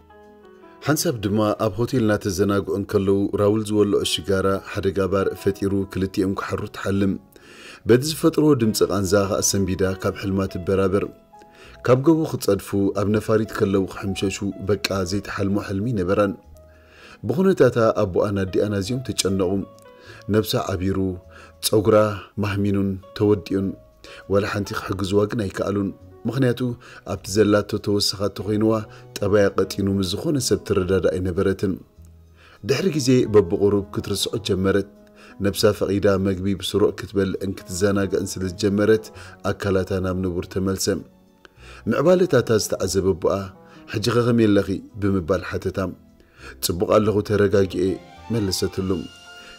ሓንሳብ ድማ ኣብ ሆቴል እናተዘናግዑ እንከለዉ፣ ራውል ዝወልዖ ሽጋራ ሓደ ጋባር ፈጢሩ ክልቲኦም ክሓሩ ትሓልም። በቲ ዝፈጥርዎ ድምፂ ቃንዛ ኸኣ ሰንቢዳ ካብ ሕልማ ትበራበር። ካብ ገቡ ክጸድፉ፣ ኣብ ነፋሪት ከለዉ ክሕምሸሹ፣ በቃ ዘይተሓልሞ ሕልሚ ነበራን። ብኹነታታ ኣቦኣን ኣዲኣን ኣዝዮም ተጨነቑ። ነብሳ ዓቢሩ፣ ጸጉራ ማህሚኑን ተወዲኡን። ዋላ ሓንቲ ክሕግዝዋ ግን ኣይከኣሉን። ምኽንያቱ ኣብቲ ዘላቶ ተወሰኻ ተኾይንዋ፣ ጠባያ ቀጢኑ ምስ ዝኾነ ሰብ ትረዳዳእ ኣይነበረትን። ድሕሪ ግዜ በብቑሩብ ክትርስዖ ጀመረት። ነብሳ ፈቒዳ መግቢ ብስሩዕ ክትበልዕን ክትዘናግዕን ስለ ዝጀመረት፣ ኣካላታ ናብ ንቡር ተመልሰ። ምዕባለታታ ዝተዓዘበ ኣቦኣ፣ "ሕጂኸ ከመይ ኣለኺ?" ብምባል ሓተታ። "ጽቡቕ ኣለኹ፣ ተረጋጊኤ" መለሰትሉ።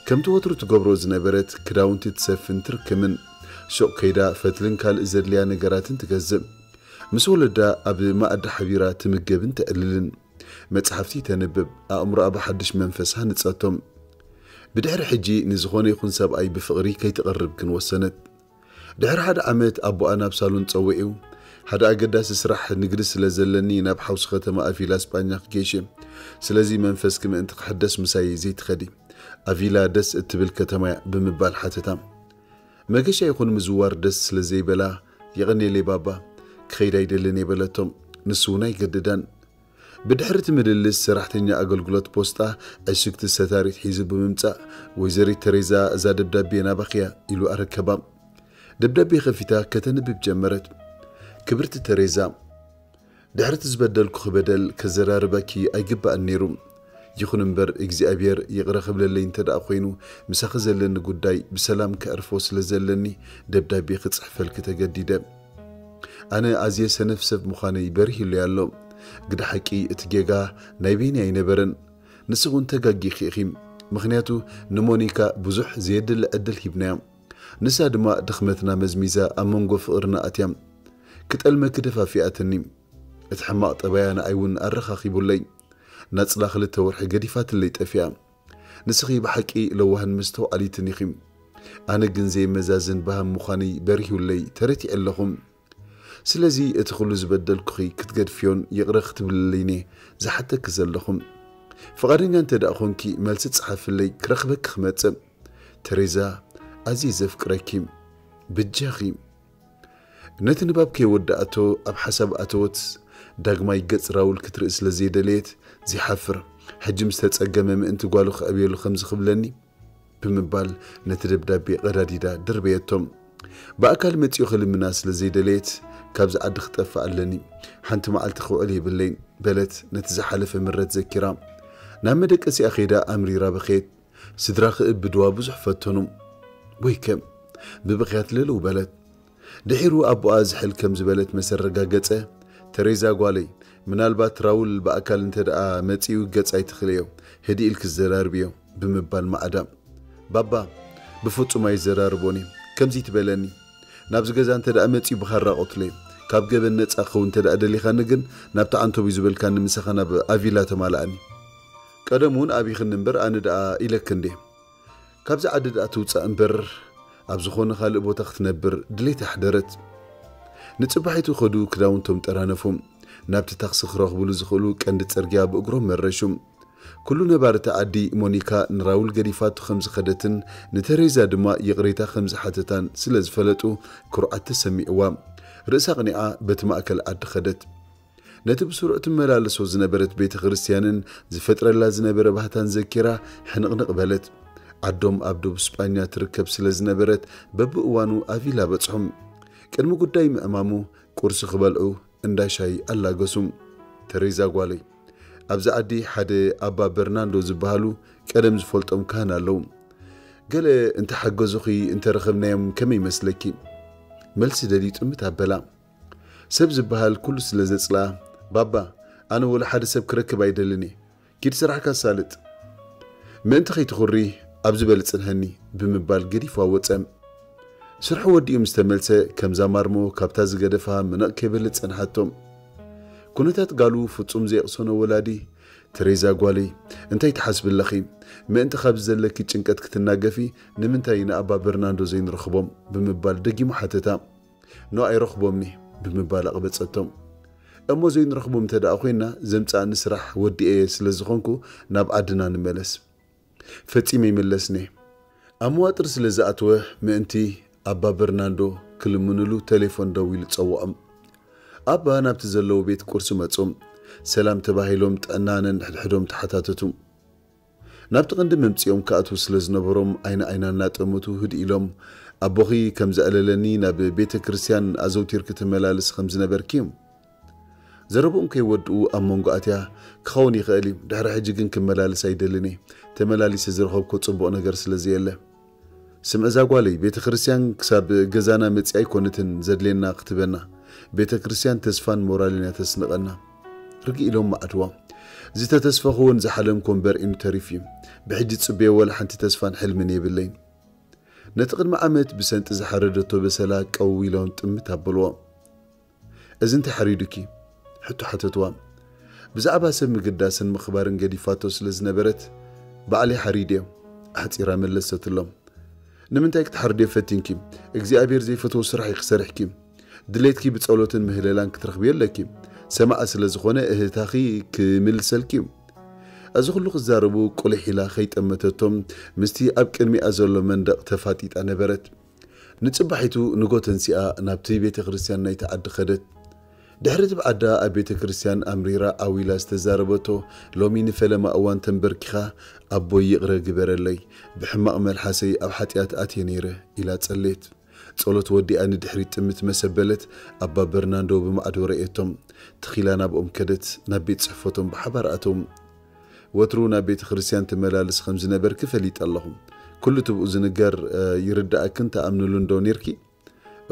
ከምቲ ወትሩ ትገብሮ ዝነበረት፣ ክዳውንቲ ትሰፍን ትርክምን። ሹቕ ከይዳ ፈትልን ካልእ ዘድልያ ነገራትን ትገዝእ። ምስ ወለዳ ኣብ መኣዲ ሓቢራ ትምገብን ተዕልልን። መጻሕፍቲ ተንብብ፣ ኣእምሮኣ ብሓድሽ መንፈስ ሃንጸቶም። ብድሕሪ ሕጂ ንዝኾነ ይኹን ሰብኣይ ብፍቕሪ ከይትቐርብ ግን ወሰነት። ድሕሪ ሓደ ዓመት ኣቦኣ ናብ ሳሎን ጸዊዑ፣ "ሓደ ኣገዳሲ ስራሕ ንግዲ ስለ ዘለኒ ናብ ሓውሲ ከተማ ኣቪላ ስጳኛ ክገይሽ እየ። ስለዚ መንፈስኪ ምእንቲ ክሕደስ ምሳይ ዘይትኸዲ? ኣቪላ ደስ እትብል ከተማ እያ" ብምባል ሓተታ። መገሻ ይኹን ምዝዋር ደስ ስለ ዘይበላ፣ "የቐንየለይ ባባ፣ ክኸይድ ኣይደልን እየ" በለቶ። ንሱ እውን ኣይገደዳን። ብድሕሪ እቲ ምልልስ፣ ሰራሕተኛ ኣገልግሎት ፖስጣ ዕሽግቲ ሰታሪት ሒዙ ብምምጻእ፣ "ወይዘሪት ተሬዛ፣ እዛ ደብዳቤ ናባኺ እያ" ኢሉ ኣረከባ። ደብዳቤ ከፊታ ከተንብብ ጀመረት። "ክብርቲ ተሬዛ፣ ድሕሪ እቲ ዝበደልኩኺ በደል ከዘራርበኪ ኣይግባእን ነይሩ። ይኹን እምበር እግዚኣብሔር ይቕረ ክብለለይ እንተ ደኣ ኮይኑ፣ ምሳኺ ዘለኒ ጉዳይ ብሰላም ከዕርፎ ስለ ዘለኒ ደብዳቤ ክጽሕፈልኪ ተገዲደ። ኣነ ኣዝየ ሰነፍ ሰብ ምዃነይ በሪሁለይ ኣሎ። ግደ ሓቂ እቲ ጌጋ ናይ በይነይ ኣይነበረን። ንስኺ እውን ተጋጊኺ ኢኺ። ምኽንያቱ ንሞኒካ ብዙሕ ዘየድሊ ዕድል ሂብናያ። ንሳ ድማ ድኽመትና መዝሚዛ ኣብ መንጎ ፍቕርና ኣትያ። ክጠልመኪ ደፋፊኣትኒ። እቲ ሕማቕ ጠባያ ንኣይ እውን ኣረኻኺቡለይ። ናጽላ ክልተ ወርሒ ገዲፋትለይ ጠፊኣ። ንስኺ ብሓቂ ለዋህን መስተውዓሊትን ኢኺ። ኣነ ግን ዘየመዛዝን በሃም ምዃነይ በሪሁለይ፣ ተረቲዐ ኣለኹ። ስለዚ እቲ ኩሉ ዝበደልኩኺ ክትገድፍዮን ይቕረ ክትብልለይን እየ ዝሓተኪ ዘለኹ። ፍቓደኛ እንተ ደኣ ኾንኪ፣ መልሲ ጸሓፍለይ፣ ክረኽበኪ ክመጽእ። ተሬዛ፣ ኣዝየ ዘፍቅረኪ። ብጃኺ። ነቲ ንባብ ከይወዳእቶ ኣብ ሓሳብ ኣተወት። ዳግማይ ገጽ ራውል ክትርኢ ስለ ዘይደለየት፣ "ዘይሓፍር፣ ሕጂ ምስ ተጸገመ ምእንቲ ጓሉ ከዕብየሉ ከምዚ ክብለኒ?" ብምባል ነቲ ደብዳቤ ቀዳዲዳ ደርበየቶ። ብኣካል መጺኡ ክልምና ስለ ዘይደለየት፣ "ካብዚ ዓዲ ክጠፍእ ኣለኒ፣ ሓንቲ መዓልቲ ክውዕል የብለይን" በለት ነቲ ዝሓለፈ ምረት ዘኪራ። ናብ መደቀሲኣ ከይዳ ኣምሪራ በኸየት። "ስድራኺ እብድዋ ብዙሕ ፈተኑ፣ ወይከ ብብኽያት ልልው በለት። ድሒሩ ኣቦኣ ዝሕል ከም ዝበለት መሰ ኣረጋገጸ። "ተሬዛ ጓለይ፣ ምናልባት ራውል ብኣካል እንተ ደኣ መጺኡ ገጽ ኣይትኽልዮ፣ ህድእ ኢልኪ ዘራርብዮ" ብምባል ማዕዳ። "ባባ፣ ብፍጹም ኣይዘራርቦን እየ፣ ከምዚ ትበለኒ። ናብዚ ገዛ እንተ ደኣ መጺኡ ብኻራ ቀትሎ እየ። ካብ ገበን ነጻ ክኸውን እንተ ደኣ ደሊኻኒ ግን፣ ናብቲ ዓንቶብ እዩ ዝበልካኒ ምሳኻ ናብ ኣቪላ ተማልኣኒ። ቀደም እውን ኣቢኽኒ እምበር ኣነ ደኣ ኢለኪ እንዴ?" ካብዚ ዓዲ ደኣ ትውጻእ እምበር፣ ኣብ ዝኾነ ካልእ ቦታ ክትነብር ድሌት ኣሕደረት። ንጽባሒቱ ከዱ ክዳውንቶም ጠራነፉ። ናብቲ ታክሲ ክረኽብሉ ዝኽእሉ ቀንዲ ጽርግያ ብእግሮም መረሹ። ኩሉ ነባሪ እቲ ዓዲ ሞኒካ ንራውል ገዲፋቱ ከም ዝኸደትን ንተሬዛ ድማ ይቕሬታ ከም ዝሓተታን ስለ ዝፈለጡ፣ ኩርዓት ተሰሚዕዋ። ርእሳ ኣቕኒዓ በቲ ማእከል ዓዲ ኸደት። ነቲ ብስሩዕ ትመላለሶ ዝነበረት ቤተ ክርስትያንን ዝፈጥረላ ዝነበረ ባህታን ዘኪራ ሕንቕንቕ በለት። ዓዶም ኣብ ደቡብ ስጳኛ ትርከብ ስለ ዝነበረት፣ በብእዋኑ ኣቪላ በጽሖም። ቅድሚ ጉዳይ ምዕማሙ ቁርሲ ክበልዑ እንዳ ሻይ ኣላገሱ። "ተሬዛ ጓለይ፣ ኣብዚ ዓዲ ሓደ ኣባ በርናንዶ ዝበሃሉ ቀደም ዝፈልጦም ካህን ኣለዉ። ገለ እንተሓገዙኺ እንተረኸብናዮም ከመይ ይመስለኪ?" መልሲ ደልዩ ጥምት ኣበላ። ሰብ ዝበሃል ኩሉ ስለ ዘጽልኣ፣ "ባባ፣ ኣነ ወላ ሓደ ሰብ ክረክብ ኣይደልን እየ። ኪድ ስራሕካ ኣሳልጥ። ምእንቲ ከይትኹሪ ኣብዚ በል ጽንሐኒ ብምባል ገዲፍዋ ወጸ። ስርሑ ወዲኡ ምስ ተመልሰ፣ ከምዛ ማርሞ ካብታ ዝገደፋ ምንቕ ከይበለት ጸንሓቶ። ኩነታት ጋሉ ፍጹም ዘየቕሰኖ ወላዲ፣ "ተሬዛ ጓለይ፣ እንታይ ትሓስቢ ኣለኺ? ምእንቲ ካብዚ ዘለኪ ጭንቀት ክትናገፊ፣ ንምንታይ ንኣባ በርናንዶ ዘይንረኽቦም?" ብምባል ደጊሙ ሓተታ። "ኖ ኣይረኽቦምኒ" ብምባል ኣቕበጸቶም። "እሞ ዘይንረኽቦም እንተ ደኣ ኮይንና፣ ዘምጽኣኒ ስራሕ ወዲኤ ስለ ዝኾንኩ ናብ ዓድና ንመለስ።" ፈጺመ ይምለስኒ። ኣብ መዋጥር ስለ ዝኣተወ ምእንቲ ኣባ በርናንዶ ክልምንሉ ቴሌፎን ደዊሉ ጸውዖም። ኣባ ናብቲ ዘለዎ ቤት ቁርሲ መጹ። ሰላም ተባሂሎም ጥዕና ነንሕድሕዶም ተሓታተቱ። ናብቲ ቅንዲ መምጽኦም ክኣትዉ ስለ ዝነበሮም ዓይኒ ዓይና እናጠመቱ ህድእ ኢሎም፣ "ኣቦኺ ከም ዘዕለለኒ ናብ ቤተ ክርስቲያን ኣዘውቲርኪ ትመላለሲ ከም ዝነበርኪ እዮም። ዘረብኦም ከይወድኡ ኣብ መንጎ ኣትያ ክኸውን ይኽእል እዩ። ድሕሪ ሕጂ ግን ክመላለስ ኣይደልን እየ። ተመላሊሰ ዝረኸብኮ ጽቡቕ ነገር ስለ ዘየለ። ስምዒ እዛ ጓለይ፣ ቤተ ክርስቲያን ክሳብ ገዛና መጺኣ ኣይኮነትን ዘድልየና ክትበና። ቤተ ክርስቲያን ተስፋን ሞራልን እያ ተስንቐና።" ርግእ ኢሎም ማዕድዋ። "ዝተተስፈኽዎን ዝሓለምኮን በርዒኑ ተሪፉ እዩ። ብሕጂ ጽበዮ ወላ ሓንቲ ተስፋን ሕልምን የብለይን።" ነቲ ቅድሚ ዓመት ብሰንጢ ዝሓረደቶ በሰላ ቀው ኢሎም ጥምት ኣበልዎ። "እዚ እንታይ ሓሪዱኪ?" ሕቶ ሓተትዋ። ብዛዕባ ሰብ ምግዳስን ምኽባርን ገዲፋቶ ስለ ዝነበረት፣ "ባዕለይ ሓሪድዮ" ኣሕጺራ መለሰትሎም። "ንምንታይ ክትሓርድዮ ፈቲንኪ? እግዚኣብሔር ዘይፈትዎ ስራሕ ኢኺ ሰሪሕኪ። ድሌትኪ ብጸሎትን ምህለላን ክትረኽብዮ ኣለኪ። ሰማዒ ስለ ዝኾነ እህታኺ ክምልሰልኪ እዩ።" እዚ ኩሉ ክዛረቡ ቁሊሕ ኢላ ከይጠመተቶም ምስቲ ኣብ ቅድሚኣ ዘሎ መንደቕ ተፋጢጣ ነበረት። ንጽባሒቱ ንጎ ተንሲኣ ናብቲ ቤተ ክርስቲያን ናይቲ ዓዲ ከደት። ድሕሪ እቲ ብዓዳ ኣብ ቤተ ክርስቲያን ኣምሪራ ዓው ኢላ ዝተዛረበቶ፣ "ሎሚ ንፈለማ እዋን ተንበርኪኻ ኣቦይ ይቕረ ግበረለይ፣ ብሕማቕ መልሓሰይ ኣብ ሓጢኣት ኣትየ ነይረ" ኢላ ጸለየት። ጸሎት ወዲኣ ንድሕሪት ጥምት መሰበለት፣ ኣባ በርናንዶ ብማዕዶ ረእየቶም። ትኺላ ናብኦም ከደት፣ ናብ ቤት ጽሕፈቶም ብሓባር ኣተው። "ወትሩ ናብ ቤተ ክርስቲያን ትመላለስ ከም ዝነበርኪ ፈሊጠ ኣለኹ። ኩሉ እቲ ብኡ ዝንገር፣ እ፣ ይርድኣክን ትኣምንሉን ዶ ኔርኪ?"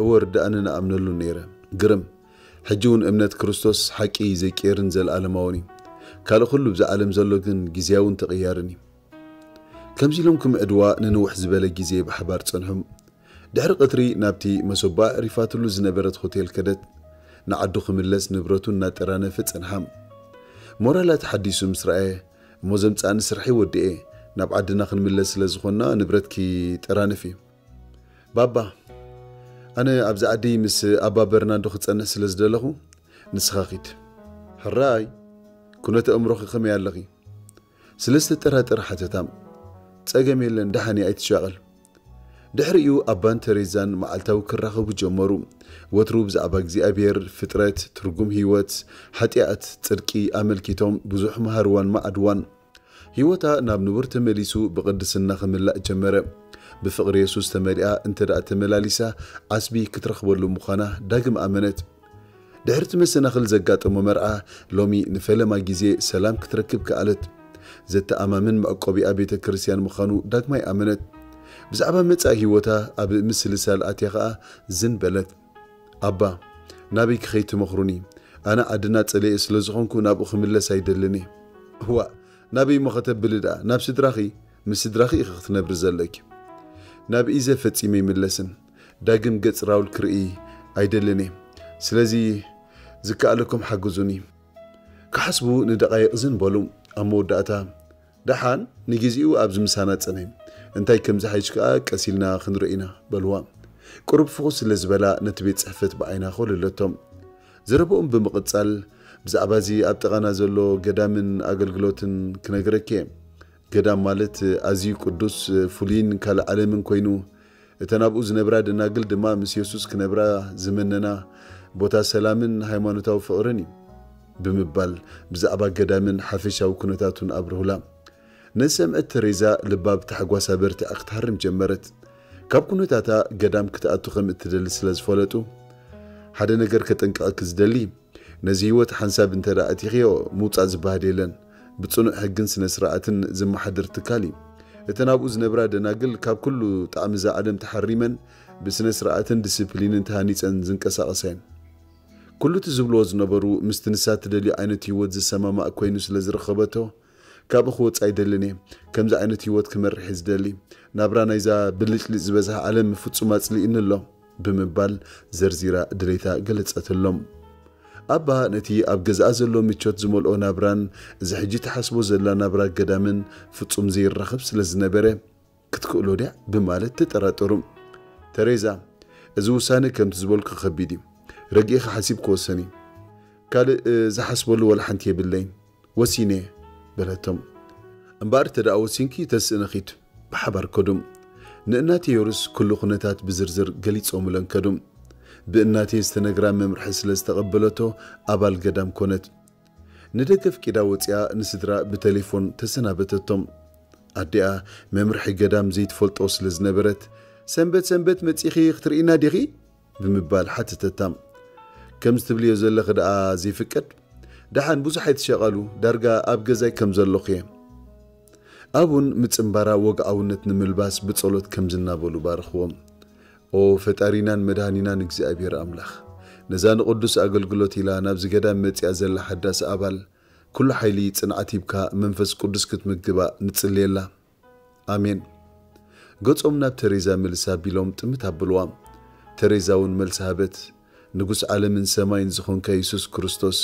"እወ፣ ርድኣንን እኣምነሉን ነይረ። ግርም፣ ሕጂ እውን እምነት ክርስቶስ ሓቂ ዘይቅየርን ዘለኣለማውን እዩ። ካልእ ኩሉ ብዛ ዓለም ዘሎ ግን ግዝያውን ተቐያርን እዩ።" ከምዚ ኢሎም ክምዕድዋ ንንውሕ ዝበለ ግዜ ብሓባር ጸንሑ። ድሕሪ ቀትሪ ናብቲ መሶባ ኣዕሪፋትሉ ዝነበረት ሆቴል ከደት። ንዓዱ ክምለስ ንብረቱ እናጠራነፈ ጸንሓ። ሞራላ ተሓዲሱ ምስ ረኣየ፣ "እሞ ዘምጽኣኒ ስርሐይ ወዲኤ፣ ናብ ዓድና ክንምለስ ስለ ዝኾንና ንብረትኪ ጠራንፊ። ባባ፣ ኣነ ኣብዚ ዓዲ ምስ ኣባ በርናንዶ ክጸንሕ ስለ ዝደለኹ፣ ንስኻ ኪድ። ሕራይ፣ ኩነተ ኣእምሮኺ ከመይ ኣለኺ?" ስለ ዝተጠራጠረ ሓተታ። "ጸገም የለን፣ ደሓን እየ፣ ኣይትሻቐል።" ድሕሪኡ ኣባን ተሬዛን መዓልታዊ ክራኸቡ ጀመሩ። ወትሩ ብዛዕባ እግዚኣብሔር፣ ፍጥረት፣ ትርጉም ህይወት፣ ሓጢኣት፣ ጽድቂ ኣመልኪቶም ብዙሕ መሃርዋን መዓድዋን። ህይወታ ናብ ንቡር ተመሊሱ ብቕድስና ክምላእ ጀመረ። ብፍቕሪ የሱስ ተመሊኣ እንተ ደኣ ተመላሊሳ፣ ዓስቢ ክትረኽበሉ ምዃና ዳግም ኣመነት። ድሕሪ እቲ መሰናኽል ዘጋጠሞ መርዓ፣ ሎሚ ንፈለማ ግዜ ሰላም ክትረክብ ከኣለት። ዘተኣማምን መዕቆቢኣ ቤተ ክርስቲያን ምዃኑ ዳግማይ ኣመነት። ብዛዕባ መጻኢ ህይወታ ኣብ ምስልሳል ኣትያ ኸኣ ዝን በለት። "ኣባ፣ ናበይ ክኸይድ ትመኽሩኒ? ኣነ ዓድና ጸሊኤ ስለ ዝኾንኩ ናብኡ ክምለስ ኣይደልን እየ።" "እዋእ፣ ናበይ እሞ ከተብሊ ደኣ? ናብ ስድራኺ፣ ምስ ስድራኺ ኢኺ ክትነብሪ ዘለኪ።" "ናብ ኢዘ ፈጺመ ይምለስን ዳግም ገጽ ራውል ክርኢ ኣይደልን እየ። ስለዚ ዝከኣለኩም ሓግዙኒ።" ክሓስቡ ንደቓይቕ ዝን በሉ። ኣብ መወዳእታ፣ "ደሓን፣ ንግዜኡ ኣብዚ ምሳና ጽንሒ። እንታይ ከም ዝሓይሽ ከኣ ቀስ ኢልና ክንርኢ ኢና" በልዋ። ቁሩብ ፍኹስ ስለ ዝበላ ነቲ ቤት ጽሕፈት ብዓይና ኮለለቶ። ዘረባኦም ብምቕጻል፣ "ብዛዕባ እዚ ኣብ ጥቓና ዘሎ ገዳምን ኣገልግሎትን ክነግረኪ እየ። ገዳም ማለት ኣዝዩ ቅዱስ፣ ፍሉይን ካልእ ዓለምን ኮይኑ፣ እተን ኣብኡ ዝነብራ ደናግል ድማ ምስ የሱስ ክነብራ ዝመነና ቦታ ሰላምን ሃይማኖታዊ ፍቕርን እዩ" ብምባል ብዛዕባ ገዳምን ሓፈሻዊ ኩነታቱን ኣብርሁላ። ነዚ ሰምዐት ተሬዛ ልባ ብታሕጓስ ኣበርቲዓ ክትሃርም ጀመረት። ካብ ኩነታታ ገዳም ክትኣቱ ከም እትደሊ ስለ ዝፈለጡ፣ "ሓደ ነገር ከጠንቅቐኪ ዝደሊ፣ ነዚ ህይወት ሓንሳብ እንተ ደኣ ኣቲኽዮ ምውጻእ ዝበሃል የለን። ብጽኑዕ ሕግን ስነ ስርዓትን ዝመሓደር ትካል እዩ። እተን ኣብኡ ዝነብራ ደናግል ካብ ኩሉ ጣዕሚ እዛ ዓለም ተሓሪመን ብስነ ስርዓትን ዲስፕሊንን ተሃኒጸን ዝንቀሳቐሳ እየን። ኩሉ እቲ ዝብልዎ ዝነበሩ ምስቲ ንሳ ትደልዮ ዓይነት ህይወት ዝሰማማእ ኮይኑ ስለ ዝረኸበቶ፣ ካብኡ ክወጽእ ኣይደልን እየ። ከምዚ ዓይነት ህይወት ክመርሕ እየ ዝደሊ። ናብራ ናይዛ ብልጭልጭ ዝበዝሃ ዓለም ፍጹም ኣጽሊእኒ ኣሎ ብምባል ዘርዚራ ድሌታ ገለጸትሎም። ኣባ ነቲ ኣብ ገዛኣ ዘሎ ምቾት ዝመልኦ ናብራን እዚ ሕጂ ትሓስቦ ዘላ ናብራ ገዳምን ፍጹም ዘይራኸብ ስለ ዝነበረ ክትክእሎ ድያ ብማለት ተጠራጠሩ። ተሬዛ፣ እዚ ውሳነ ከምቲ ዝበልኩ ከቢድ እዩ። ረጊእኻ ሓሲብ ክወሰን እዩ። ካልእ ዝሓስበሉ ወላ ሓንቲ የብለይን። ወሲነ በለቶም። እምበኣር ተደኣ ወሲንኪ ተስእነ ኺድ። ብሓባር ከዱ። ንእናቴ ዮርስ ኩሉ ኩነታት ብዝርዝር ገሊጾምለን ከዱ። ብእናቴ ዝተነግራ መምርሒ ስለ ዝተቐበለቶ ኣባል ገዳም ኮነት። ንደገ ፍቂዳ ወጺኣ ንስድራ ብቴሌፎን ተሰናበተቶም። ኣዲኣ መምርሒ ገዳም ዘይትፈልጦ ስለ ዝነበረት፣ "ሰንበት ሰንበት መጺኺ ክትርእይና ዲኺ?" ብምባል ሓተተታ። "ከምዚ ትብልዮ ዘለኺ ደኣ ዘይፍቀድ? ደሓን ብዙሕ ኣይትሸቐሉ፣ ዳርጋ ኣብ ገዛይ ከም ዘለኹ እየ።" ኣቡን ምጽንባራ ወግዓውነት ንምልባስ ብጸሎት ከምዚ እናበሉ ባርኽዎም። ኦ ፈጣሪናን መድሃኒናን እግዚኣብሔር ኣምላኽ፣ ነዛ ንቕዱስ ኣገልግሎት ኢላ ናብዚ ገዳም መጺኣ ዘላ ሓዳስ ኣባል፣ ኩሉ ሓይሊ ጽንዓት ሂብካ መንፈስ ቅዱስ ክትምግባ ንጽልየላ። ኣሜን። ገጾም ናብ ተሬዛ ምልስ ኣቢሎም ጥምት ኣብልዋ። ተሬዛ እውን መልሲ ሃበት። ንጉስ ዓለምን ሰማይን ዝኾንካ የሱስ ክርስቶስ፣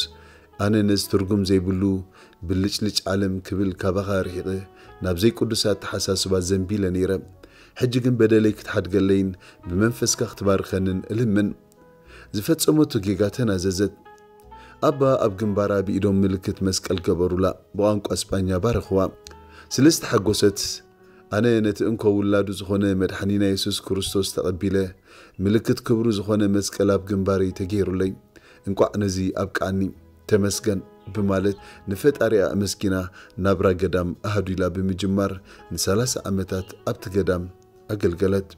ኣነ ነዚ ትርጉም ዘይብሉ ብልጭልጭ ዓለም ክብል ካባኻ ርሒቐ ናብ ዘይቅዱስ ኣተሓሳስባ ዘንቢለ ነይረ። ሕጂ ግን በደለይ ክትሓድገለይን ብመንፈስካ ክትባርከንን እልምን። ዝፈጸመቶ ጌጋ ተናዘዘት። ኣባ ኣብ ግንባራ ብኢዶም ምልክት መስቀል ገበሩላ። ብቋንቋ ስጳኛ ባረኽዋ። ስለ ዝተሓጎሰት፣ ኣነ ነቲ እንኮ ውላዱ ዝኾነ መድሓኒና የሱስ ክርስቶስ ተቐቢለ፣ ምልክት ክብሩ ዝኾነ መስቀል ኣብ ግንባረይ ተገይሩለይ፣ እንቋዕ ነዚ ኣብቅዓኒ፣ ተመስገን ብማለት ንፈጣሪኣ ኣመስጊና ናብራ ገዳም ኣሃዱ ኢላ ብምጅማር ንሰላሳ ዓመታት ኣብቲ ገዳም ኣገልገለት።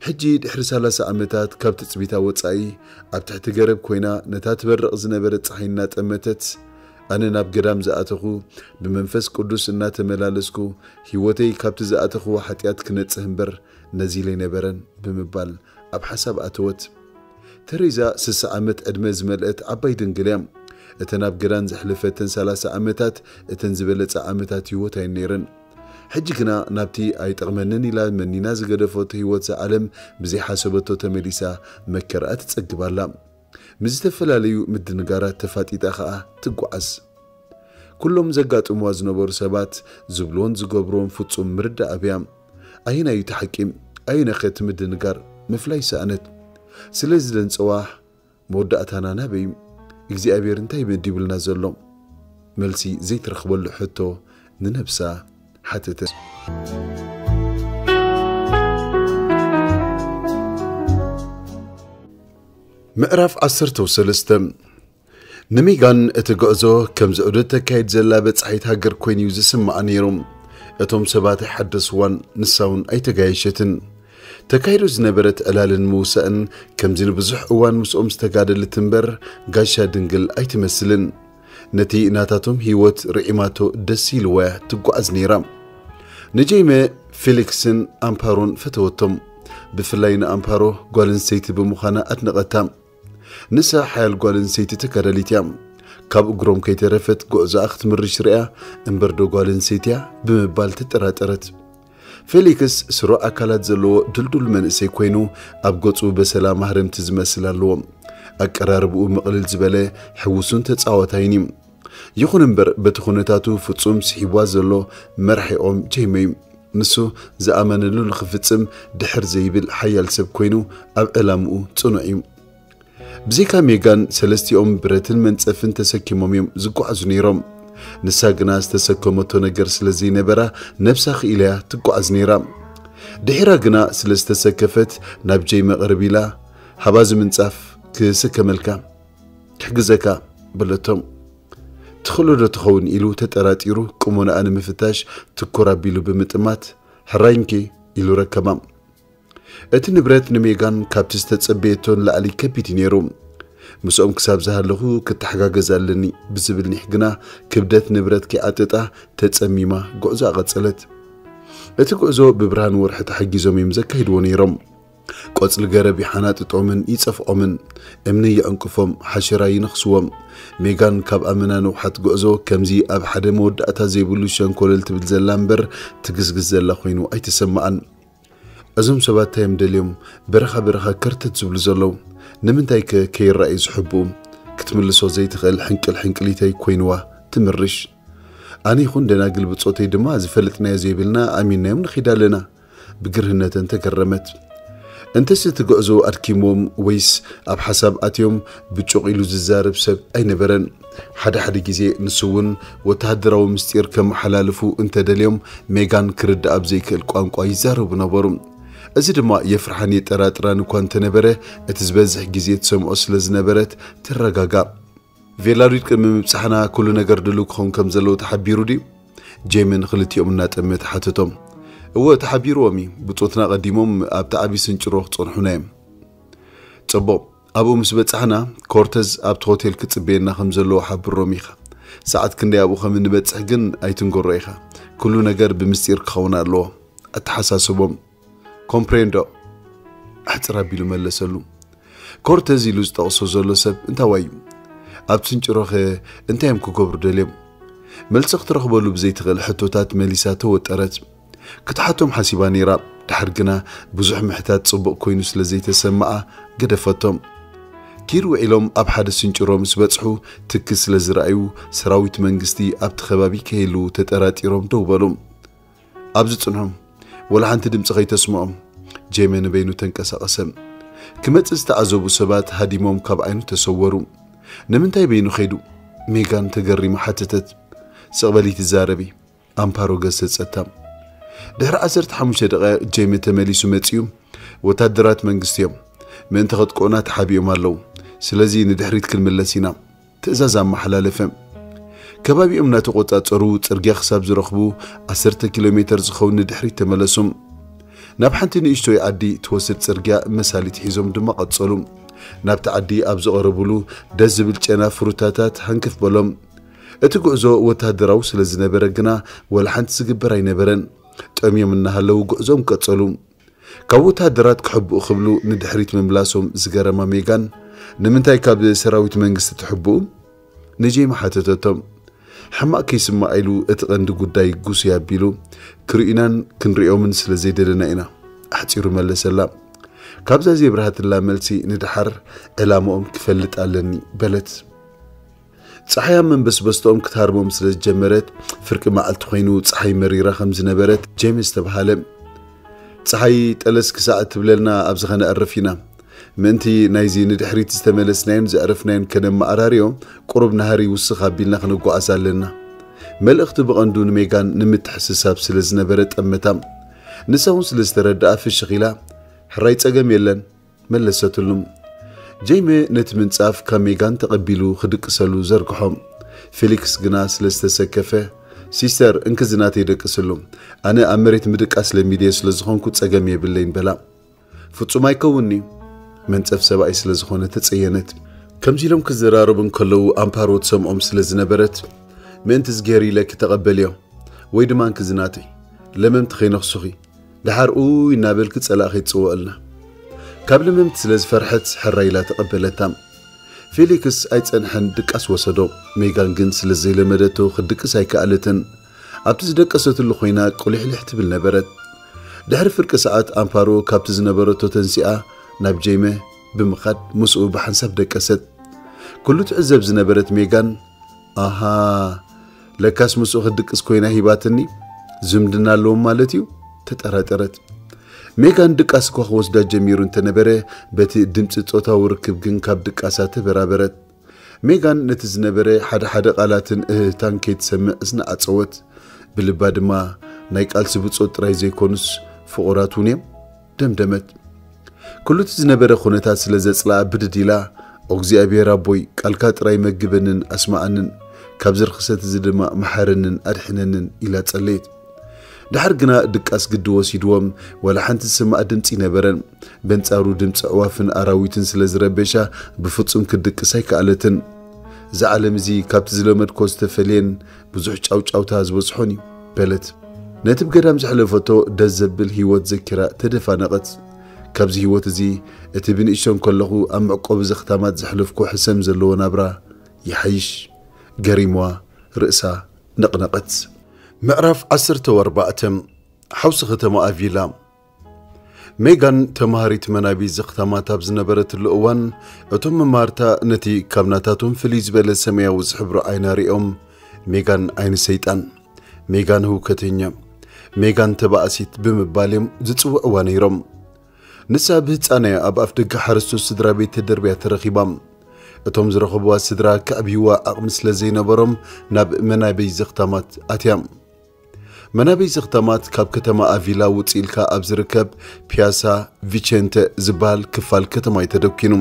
ሕጂ ድሕሪ ሰላሳ ዓመታት ካብ ትጽቢታ ወጻኢ ኣብ ትሕቲ ገረብ ኮይና ነታ ትበርቕ ዝነበረት ጸሓይ እናጠመተት፣ ኣነ ናብ ገዳም ዝኣተኹ ብመንፈስ ቅዱስ እናተመላለስኩ ህይወተይ ካብቲ ዝኣተኽዎ ሓጢኣት ክነጽህ እምበር ነዚለ ኣይነበረን ብምባል ኣብ ሓሳብ ኣተወት። ተሬዛ ስሳ ዓመት ዕድመ ዝመልአት ዓባይ ድንግል እያ። እተን ኣብ ገዳም ዘሕለፈተን ሰላሳ ዓመታት እተን ዝበለጸ ዓመታት ህይወት ኣይን ነይረን። ሕጂ ግና ናብቲ ኣይጠቕመንን ኢላ መኒና ዝገደፈቶ ህይወት ዝዓለም ብዘይሓሰበቶ ተመሊሳ መከራኣ ትጸግብ ኣላ። ምስ ዝተፈላለዩ ምድንጋራት ተፋጢጣ ኸኣ ትጓዓዝ። ኩሎም ዘጋጥምዋ ዝነበሩ ሰባት ዝብልዎን ዝገብርዎን ፍጹም ምርዳእ ኣብያ። ኣየናይ እዩ እቲ ሓቂ? ኣየነኸ እቲ ምድንጋር? ምፍላይ ሰኣነት። ስለ ዝደንጸዋ መወዳእታና ናበይ እዩ? እግዚኣብሔር እንታይ መዲቡልና ዘሎ? መልሲ ዘይትረኽበሉ ሕቶ ንነብሳ ሓተተ። ምዕራፍ ዓሰርተ ሰለስተ። ንሜጋን እቲ ጉዕዞ ከምዚ ዑደት ተካይድ ዘላ በጻሒት ሃገር ኮይኑ እዩ ዝስምዓ ነይሩ። እቶም ሰባት ኣይሓደስዋን፣ ንሳ እውን ኣይተጋየሸትን። ተካይዶ ዝነበረት ዕላልን ምውሳእን ከምዚ ንብዙሕ እዋን ምስኦም ዝተጋደለት እምበር ጋሻ ድንግል ኣይትመስልን። ነቲ ናታቶም ህይወት ርዒማቶ ደስ ኢልዋ እያ ትጓዓዝ ነይራ። ንጄይመ ፌሊክስን ኣምፓሮን ፈተወቶም። ብፍላይ ንኣምፓሮ ጓል ኣንስተይቲ ብምዃና ኣድነቐታ። ንሳ ሓያል ጓል ኣንስተይቲ ተጋዳሊት እያ። ካብ እግሮም ከይተረፈት ጉዕዞኣ ክትምርሽ ርእያ፣ እምበርዶ ጓል ኣንስተይቲ እያ ብምባል ተጠራጠረት። ፌሊክስ ስሩዕ ኣካላት ዘለዎ ድልዱል መንእሰይ ኮይኑ፣ ኣብ ገጹ በሰላ ማህረምቲ ዝመስል ኣለዎ። ኣቀራርብኡ ምቕልል ዝበለ፣ ሕውሱን ተጻዋታይን እዩ። ይኹን እምበር፣ በቲ ኩነታቱ ፍጹም ስሒብዋ ዘሎ መራሒኦም ጄይመ እዩ። ንሱ ዝኣመነሉ ንኽፍጽም ድሕር ዘይብል ሓያል ሰብ ኮይኑ፣ ኣብ ዕላምኡ ጽኑዕ እዩ። ብዘይካ ሜጋን፣ ሰለስቲኦም ብረትን መንጸፍን ተሰኪሞም እዮም ዝጓዓዙ ነይሮም። ንሳ ግና ዝተሰከመቶ ነገር ስለ ዘይነበራ፣ ነብሳ ክኢላ እያ ትጓዓዝ ነይራ። ድሒራ ግና ስለ ዝተሰከፈት፣ ናብ ጄይመ ቅርብ ኢላ፣ "ሃባዚ ምንጻፍ ክስከመልካ፣ ክሕግዘካ" በለቶ። ትኽእሎ ዶ ትኸውን ኢሉ ተጠራጢሩ፣ ቁመናኣ ንምፍታሽ ትኩር ኣቢሉ ብምጥማት፣ "ሕራይ እንኪ" ኢሉ ረከባ። እቲ ንብረት ንሜጋን ካብቲ ዝተጸበየቶ ንላዕሊ ከቢድ እዩ ነይሩ። "ምስኦም ክሳብ ዝሃለኹ ክተሓጋገዝ ኣለኒ" ብዝብል ኒሕ ግና ክብደት ንብረት ከይዓጠጣ ተጸሚማ ጉዕዞኣ ቀጸለት። እቲ ጉዕዞ ብብርሃን ወርሒ ተሓጊዞም እዮም ዘካይድዎ ነይሮም። ቆጽሊ ገረብ ይሓናጥጦምን ይጸፍዖምን፣ እምኒ ይዕንቅፎም፣ ሓሸራ ይነኽስዎም። ሜጋን ካብ ኣመና ንውሓት ጉዕዞ ከምዚ ኣብ ሓደ መወዳእታ ዘይብሉ ሸንኮለል ትብል ዘላ እምበር ትግዝግዝ ዘላ ኮይኑ ኣይተሰምዓን። እዞም ሰባት እንታይ እዮም ደልዮም በረኻ በረኻ ከርተት ዝብሉ ዘለዉ? ንምንታይ ከ ከይረኣዩ ዝሕብኡ? ክትምልሶ ዘይትኽእል ሕንቅል ሕንቅሊተይ ኮይንዋ ትምርሽ። ኣነ ይኹን ደናግል ብጾተይ ድማ ዝፈልጥናዮ ዘይብልና ኣሚንናዮም ንኺድ ኣለና። ብግርህነተን ተገረመት። እንተስ እቲ ጉዕዞ ኣድኪምዎም ወይስ ኣብ ሓሳብ ኣትዮም ብጩቕ ኢሉ ዝዛረብ ሰብ ኣይነበረን። ሓደ ሓደ ግዜ ንሱ እውን ወተሃደራዊ ምስጢር ከመሓላልፉ እንተደልዮም ሜጋን ክርዳእ ኣብ ዘይክእል ቋንቋ ይዛረቡ ነበሩ። እዚ ድማ የፍርሓን የጠራጥራን እኳ እንተነበረ እቲ ዝበዝሕ ግዜ ትሰምዖ ስለ ዝነበረት ትረጋጋእ። ቬላሉድ ቅድሚ ምብጻሕና ኩሉ ነገር ድሉው ክኸውን ከም ዘለዎ ተሓቢሩ ድዩ? ጄሚ ንኽልቲኦም እናጠመተ ሓተቶም። እወ ተሓቢርዎም እዩ። ብጾትና ቀዲሞም ኣብቲ ዓቢ ስንጭሮ ክጸንሑና እዮም። ጽቡቕ። ኣብኡ ምስ በጻሕና ኮርተዝ ኣብቲ ሆቴል ክጽበየና ከም ዘለዎ ሓብሮም ኢኻ። ሰዓት ክንደይ ኣብኡ ከም እንበጽሕ ግን ኣይትንገሮ ኢኻ። ኩሉ ነገር ብምስጢር ክኸውን ኣለዎ። ኣተሓሳስቦም። ኮምፕሬንዶ። ኣሕጽር ኣቢሉ መለሰሉ። ኮርተዝ ኢሉ ዝጠቕሶ ዘሎ ሰብ እንታዋይ እዩ? ኣብ ስንጭሮኸ እንታይ እዮም ክገብሩ ደልዮም? መልሲ ክትረኽበሉ ብዘይትኽእል ሕቶታት መሊሳ ተወጠረት። ክትሓቶም ሓሲባ ነይራ። ድሓር ግና ብዙሕ ምሕታት ጽቡቕ ኮይኑ ስለ ዘይተሰምዓ ገደፈቶም። ኪድ ውዒሎም ኣብ ሓደ ስንጭሮ ምስ በጽሑ ትኪ ስለ ዝረኣዩ ሰራዊት መንግስቲ ኣብቲ ከባቢ ከይህልዉ ተጠራጢሮም ደው በሉ። ኣብዚ ጽንሑ። ወላ ሓንቲ ድምጺ ከይተስምዖም። ጄሚ ንበይኑ ተንቀሳቐሰ። ክመጽእ ዝተዓዘቡ ሰባት ሃዲሞም ካብ ዓይኑ ተሰወሩ። ንምንታይ በይኑ ከይዱ? ሜጋን ተገሪማ ሓተተት። ስቕ በሊ ትዛረቢ። ኣምፓሮ ገሰጸታ። ድሕሪ ዓሰርተ ሓሙሽተ ደቂቕ ጄሚ ተመሊሱ መጺኡ። ወታደራት መንግስቲ እዮም። ምእንቲ ከጥቅዑና ተሓቢኦም ኣለዉ። ስለዚ ንድሕሪት ክንምለስ ኢና። ትእዛዝ ኣመሓላለፈ። ከባቢኦም እናተቖጻጸሩ ጽርግያ ክሳብ ዝረኽቡ ዓሰርተ ኪሎ ሜተር ዝኸውን ንድሕሪት ተመለሱ። ናብ ሓንቲ ንእሽቶይ ዓዲ ትወስድ ጽርግያ መሳሊት ሒዞም ድማ ቀጸሉ። ናብቲ ዓዲ ኣብ ዝቐረቡሉ ደስ ዝብል ጨና ፍሩታታት ሃንከፍ በሎም። እቲ ጉዕዞ ወተሃደራዊ ስለ ዝነበረ ግና ወላ ሓንቲ ዝግበር ኣይነበረን። ጠምዮም እናሃለዉ ጉዕዞም ቀጸሉ። ካብ ወተሃደራት ክሕብኡ ክብሉ ንድሕሪት ምምላሶም ዝገረማ ሜጋን፣ "ንምንታይ ካብ ሰራዊት መንግስቲ ትሕብኡ?" ንጄሚ ሓተተቶም። ሕማቕ ከይስማዕ ኢሉ እቲ ቀንዲ ጉዳይ ጉስይ ኣቢሉ፣ "ክርእዩናን ክንርእዮምን ስለ ዘይደለና ኢና" ኣሕጺሩ መለሰላ። ካብዛ ዜብርሃትላ መልሲ ንደሓር ዕላምኦም ክፈልጥ ኣለኒ በለት። ጸሓይ ኣብ መንበስበስቶኦም ክትሃርሞም ስለ ዝጀመረት፣ ፍርቂ መዓልቲ ኮይኑ ጸሓይ መሪራ ከም ዝነበረት ጄምስ ተባሃለ። "ጸሓይ ጠለስ ክሳዕ እትብለልና ኣብዚ ኸነዕርፍ ኢና። ምእንቲ ናይዚ ንድሕሪት ዝተመለስናዮን ዘዕረፍናዮን ከነመዓራርዮ፣ ቁሩብ ናህሪ ውስኽ ኣቢልና ክንጓዓዝ ኣለና።" መልእኽቲ ብቐንዱ ንሜጋን ንምትሕስሳብ ስለ ዝነበረ ጠመታ። ንሳ እውን ስለ ዝተረድኣ ፍሽኽ ኢላ፣ "ሕራይ ጸገም የለን" መለሰትሉ። ጄሚ ነቲ ምንጻፍ ካብ ሜጋን ተቐቢሉ ክድቅሰሉ ዘርግሖ። ፌሊክስ ግና ስለ ዝተሰከፈ፣ "ሲስተር፣ እንክዚ ናተይ ደቅስሉ። ኣነ ኣብ መሬት ምድቃስ ለሚደዮ ስለ ዝኾንኩ ጸገም የብለይን" በላ። "ፍጹም ኣይከውንን'ዩ" መንጸፍ ሰብኣይ ስለ ዝኾነ ተጸየነት። ከምዚ ኢሎም ክዘራረቡ እንከለዉ ኣምፓሮ ትሰምዖም ስለ ዝነበረት፣ "ምእንቲ እዝግሄር ኢለኪ ተቐበልዮ፣ ወይ ድማ እንክዚ ናተይ፣ ለመምቲ ከይነኽሱኺ፣ ደሓር ኡይ እናበልኪ ጸላእ ከይትጽውዕልና።" ካብ ለመምቲ ስለ ዝፈርሐት ሕራይ ኢላ ተቐበለታ። ፌሊክስ ኣይጸንሐን ድቃስ ወሰዶ። ሜጋን ግን ስለ ዘይለመደቶ ክትድቅስ ኣይከኣለትን። ኣብቲ ዝደቀሰትሉ ኮይና ቁሊሕሊሕ ትብል ነበረት። ድሕሪ ፍርቂ ሰዓት ኣምፓሮ ካብቲ ዝነበረቶ ተንሲኣ ናብ ጄሚ ብምኻድ ምስኡ ብሓንሳብ ደቀሰት። ኩሉ ትዕዘብ ዝነበረት ሜጋን፣ "ኣሃ፣ ለካስ ምስኡ ክትድቅስ ኮይና ሂባትኒ፣ ዝምድና ኣለዎም ማለት እዩ?" ተጠራጠረት። ሜጋን ድቃስ እኳ ክወስዳ ጀሚሩ እንተነበረ፣ በቲ ድምጺ ጾታዊ ርክብ ግን ካብ ድቃሳ ተበራበረት። ሜጋን ነቲ ዝነበረ ሓደ ሓደ ቃላትን እህህታን ከይትሰምዕ እዝና ዓጸወት። ብልባ ድማ፣ "ናይ ቃልሲ ብጾት ጥራይ ዘይኮኑስ ፍቑራት እውን እዮም" ደምደመት። ኩሉ እቲ ዝነበረ ኩነታት ስለ ዘጽልኣ ብድድ ኢላ፣ "ኦ እግዚኣብሔር ኣቦይ፣ ቃልካ ጥራይ መግበንን ኣስምዓንን፣ ካብዚ ርኽሰት እዚ ድማ መሓረንን ኣድሕነንን" ኢላ ጸለየት። ድሓር ግና ድቃስ ግዲ ወሲድዎም፣ ዋላ ሓንቲ ዝስማዕ ድምጺ ኣይነበረን። በንጻሩ ድምጺ ኣዕዋፍን ኣራዊትን ስለ ዝረበሻ ብፍጹም ክትድቅስ ኣይከኣለትን። "እዚ ዓለም እዚ ካብቲ ዝለመድኮ ዝተፈልየን ብዙሕ ጫውጫውታ ዝበዝሖን እዩ" በለት። ነቲ ብገዳም ዘሕለፈቶ ደስ ዘብል ህይወት ዘኪራ ተደፋነቐት። ካብዚ ህይወት እዚ እቲ ብንእሽቶ እንከለኹ ኣብ መዕቆቢ ዘኽታማት ዘሕለፍኩ ሕሰም ዘለዎ ናብራ ይሓይሽ። ገሪምዋ ርእሳ ነቕነቐት። ምዕራፍ ዓሰርተ ኣርባዕተ። ሓውሲ ከተማ ኣቪላ። ሜጋን ተማሃሪት መናቢ ዘኽታማት ኣብ ዝነበረትሉ እዋን፣ እቶም መማህርታ ነቲ ካብ ናታቶም ፍልይ ዝበለ ሰማያዊ ዝሕብሩ ዓይና ሪኦም፣ "ሜጋን ዓይኒ ሰይጣን፣ ሜጋን ህውከተኛ፣ ሜጋን ተባእሲት" ብምባል እዮም ዝጽውዕዋ ነይሮም። ንሳ ብህጻናያ ኣብ ኣፍ ደገ ሓረስቶት ስድራ ቤት ተደርብያ ተረኺባ። እቶም ዝረኸብዋ ስድራ ከዕብይዋ ዓቕሚ ስለ ዘይነበሮም፣ ናብ መናበይ ዘኽታማት ኣትያ። መናበይ ዘኽታማት ካብ ከተማ ኣቪላ ውጽእ ኢልካ ኣብ ዝርከብ ፒያሳ ቪቸንተ ዝበሃል ክፋል ከተማ እዩ ተደኪኑ።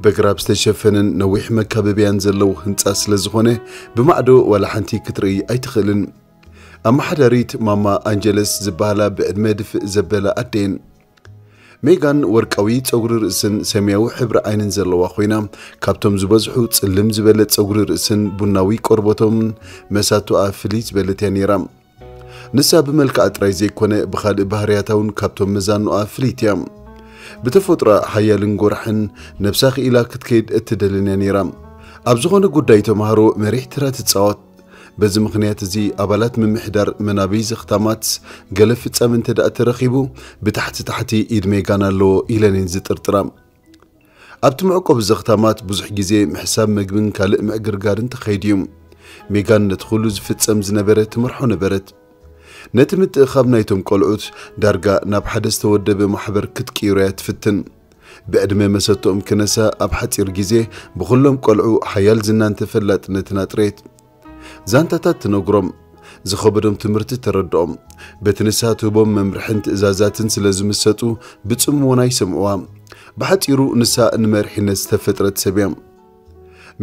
በግራብ ዝተሸፈነን ነዊሕ መካበብያን ዘለዎ ህንጻ ስለ ዝኾነ፣ ብማዕዶ ዋላ ሓንቲ ክትርኢ ኣይትኽእልን። ኣመሓዳሪት ማማ ኣንጀለስ ዝበሃላ ብዕድመ ድፍእ ዘበላ ኣደየን። ሜጋን ወርቃዊ ጸጉሪ ርእስን ሰማያዊ ሕብሪ ዓይንን ዘለዋ ኮይና፣ ካብቶም ዝበዝሑ ጽልም ዝበለ ጸጉሪ ርእስን ቡናዊ ቆርበቶም መሳቱኣ ፍልይ ዝበለት እያ ነይራ። ንሳ ብመልክዓ ጥራይ ዘይኮነ፣ ብኻልእ ባህርያታ እውን ካብቶም መዛኑኣ ፍልይቲ እያ። ብተፈጥሮኣ ሓያልን ጎራሕን፣ ነብሳ ክኢላ ክትከይድ እትደልን እያ ነይራ። ኣብ ዝኾነ ጉዳይ ተምሃሮ መሪሕ ተራ ትጻወት። በዚ ምኽንያት እዚ፣ ኣባላት ምምሕዳር መናበይ ዘኽታማት ገለ ፍጻመ እንተ ደኣ ተረኺቡ፣ ብታሕቲ ታሕቲ ኢድ ሜጋን ኣለዎ ኢለን እየን ዝጥርጥራ። ኣብቲ መዕቆቢ ዘኽታማት ብዙሕ ግዜ ምሕሳብ መግብን ካልእ ምዕግርጋርን ተኻይዱ እዩ። ሜጋን ነቲ ኩሉ ዝፍጸም ዝነበረ ትመርሖ ነበረት። ነቲ ምትእኻብ ናይቶም ቆልዑት ዳርጋ ናብ ሓደ ዝተወደበ ማሕበር ክትቅይሮ እያ ትፍትን። ብዕድመ መሰትኦም ክነሳ ኣብ ሓጺር ግዜ ብኹሎም ቆልዑ ሓያል ዝናን ተፈላጥነትን ኣጥረየት። ዛንታታት ትነግሮም፣ ዝኸበዶም ትምህርቲ ተረድኦም። በቲ ንሳ ትህቦም መምርሕን ትእዛዛትን ስለ ዝምሰጡ ብጽሞና ይሰምዕዋ። ብሓጺሩ ንሳ ንመሪሕነት ዝተፈጥረት ሰብ እያ።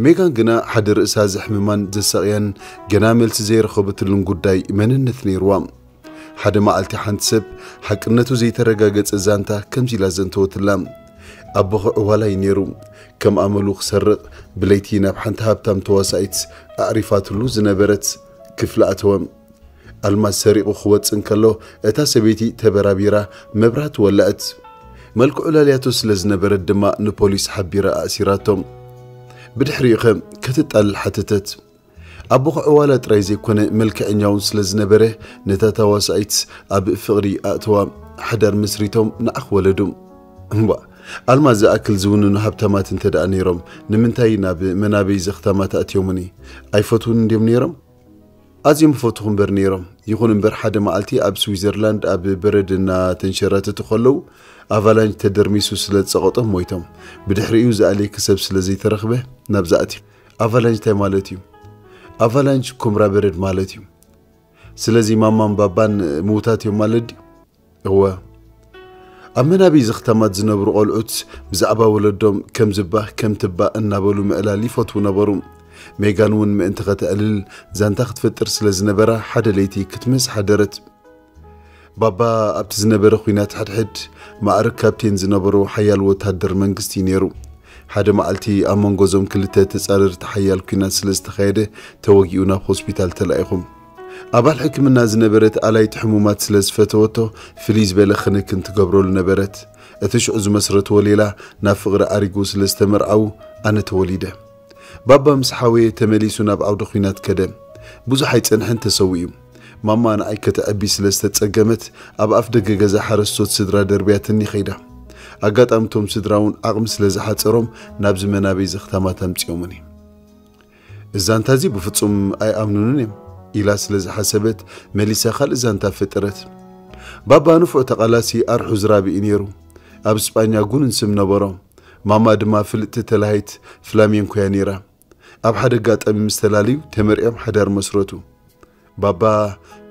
ሜጋን ግና ሓደ ርእሳ ዘሕምማን ዘሳቕያን ገና መልሲ ዘይረኸበትሉን ጉዳይ መንነት ነይርዋ። ሓደ መዓልቲ ሓንቲ ሰብ ሓቅነቱ ዘይተረጋገጸ ዛንታ ከምዚ ኢላ ዘንተወትላ። ኣቦኺ ዕዋላ እዩ ነይሩ። ከም ኣመሉ ክሰርቕ፣ ብለይቲ ናብ ሓንቲ ሃብታም ተዋሳኢት ኣዕሪፋትሉ ዝነበረት ክፍሊ ኣተወ። ኣልማዝ ሰሪቑ ክወጽእ እንከሎ፣ እታ ሰበይቲ ተበራቢራ መብራህቲ ወለዐት። መልክዑ ላልያቶ ስለ ዝነበረት ድማ ንፖሊስ ሓቢራ ኣእሲራቶ። ብድሕሪኡኸ? ክትጣልል ሓተተት። ኣቦኺ ዕዋላ ጥራይ ዘይኮነ፣ መልክዐኛ እውን ስለ ዝነበረ፣ ነታ ተዋሳኢት ኣብ ፍቕሪ ኣእተዋ። ሓዳር መስሪቶም ንዓኽ ወለዱ። እምቧ፣ ኣልማዝ ዝኣክል ዝውንኑ ሃብታማት እንተ ደኣ ነይሮም፣ ንምንታይ ናብ መናበይ ዘኽታማት ኣእትዮምኒ? ኣይፈትዉን እንድዮም ነይሮም? ኣዝዮም ይፈትኹ እምበር ነይሮም። ይኹን እምበር፣ ሓደ መዓልቲ ኣብ ስዊዘርላንድ ኣብ በረድ እናተንሸራተቱ ከለዉ፣ ኣቫላንች ተደርሚሱ ስለ ዝጸቐጦም ሞይቶም። ብድሕሪኡ ዝኣልየኪ ሰብ ስለ ዘይተረኽበ፣ ናብዛ ኣትየ። ኣቫላንች እንታይ ማለት እዩ? ኣቫላንች ኩምራ በረድ ማለት እዩ። ስለዚ ማማን ባባን ምዉታት እዮም ማለት ድዩ? እወ። ኣብ መናብይ ዘኽታማት ዝነብሩ ቆልዑት ብዛዕባ ወለዶም ከም ዝባህ ከም ትባእ እናበሉ ምዕላል ይፈትዉ ነበሩ። ሜጋን እውን ምእንቲ ከተዕልል ዛንታ ክትፈጥር ስለ ዝነበራ ሓደ ለይቲ ክትምስ ሓደረት። ባባ ኣብቲ ዝነበረ ኲናት ሕድሕድ ማዕርግ ካፕቴን ዝነበሮ ሓያል ወታደር መንግስቲ እዩ ነይሩ። ሓደ መዓልቲ ኣብ መንጎ እዞም ክልተ ተጻረርቲ ሓያል ኲናት ስለ ዝተኻየደ ተወጊኡ ናብ ሆስፒታል ተላኢኹ። ኣባል ሕክምና ዝነበረት ኣላይቲ ሕሙማት ስለ ዝፈተወቶ ፍልይ ዝበለ ክንክን ትገብረሉ ነበረት። እቲ ሽዑ ዝመስረትዎ ሌላ ናብ ፍቕሪ ዓሪጉ ስለ ዝተመርዓዉ ኣነ ተወሊደ። ባባ ምስ ሓወየ ተመሊሱ ናብ ዓውደ ኲናት ከደ። ብዙሕ ኣይጸንሐን ተሰዊኡ። ማማ ንዓይ ከተዕቢ ስለ ዝተጸገመት ኣብ ኣፍ ደገ ገዛ ሓረስቶት ስድራ ደርብያትኒ ኸይዳ። ኣጋጣሚ እቶም ስድራ እውን ዓቕሚ ስለ ዝሓጸሮም ናብዚ መናበይ ዘኽታማት ኣምጺኦምኒ። እዛ እንታዚ ብፍጹም ኣይኣምኑንን እዮም ኢላ ስለ ዝሓሰበት መሊሳ ካልእ ዛንታ ፈጠረት። ባባ ንፉዕ ተቓላሲ ኣርሑ ዝራቢ እዩ ነይሩ። ኣብ ስጳኛ ጉኑን ስም ነበሮ። ማማ ድማ ፍልጥቲ ተላሃይት ፍላሜንኮ እያ ነይራ። ኣብ ሓደ ኣጋጣሚ ምስ ተላለዩ ተመርዕዮም ሓዳር መስረቱ። ባባ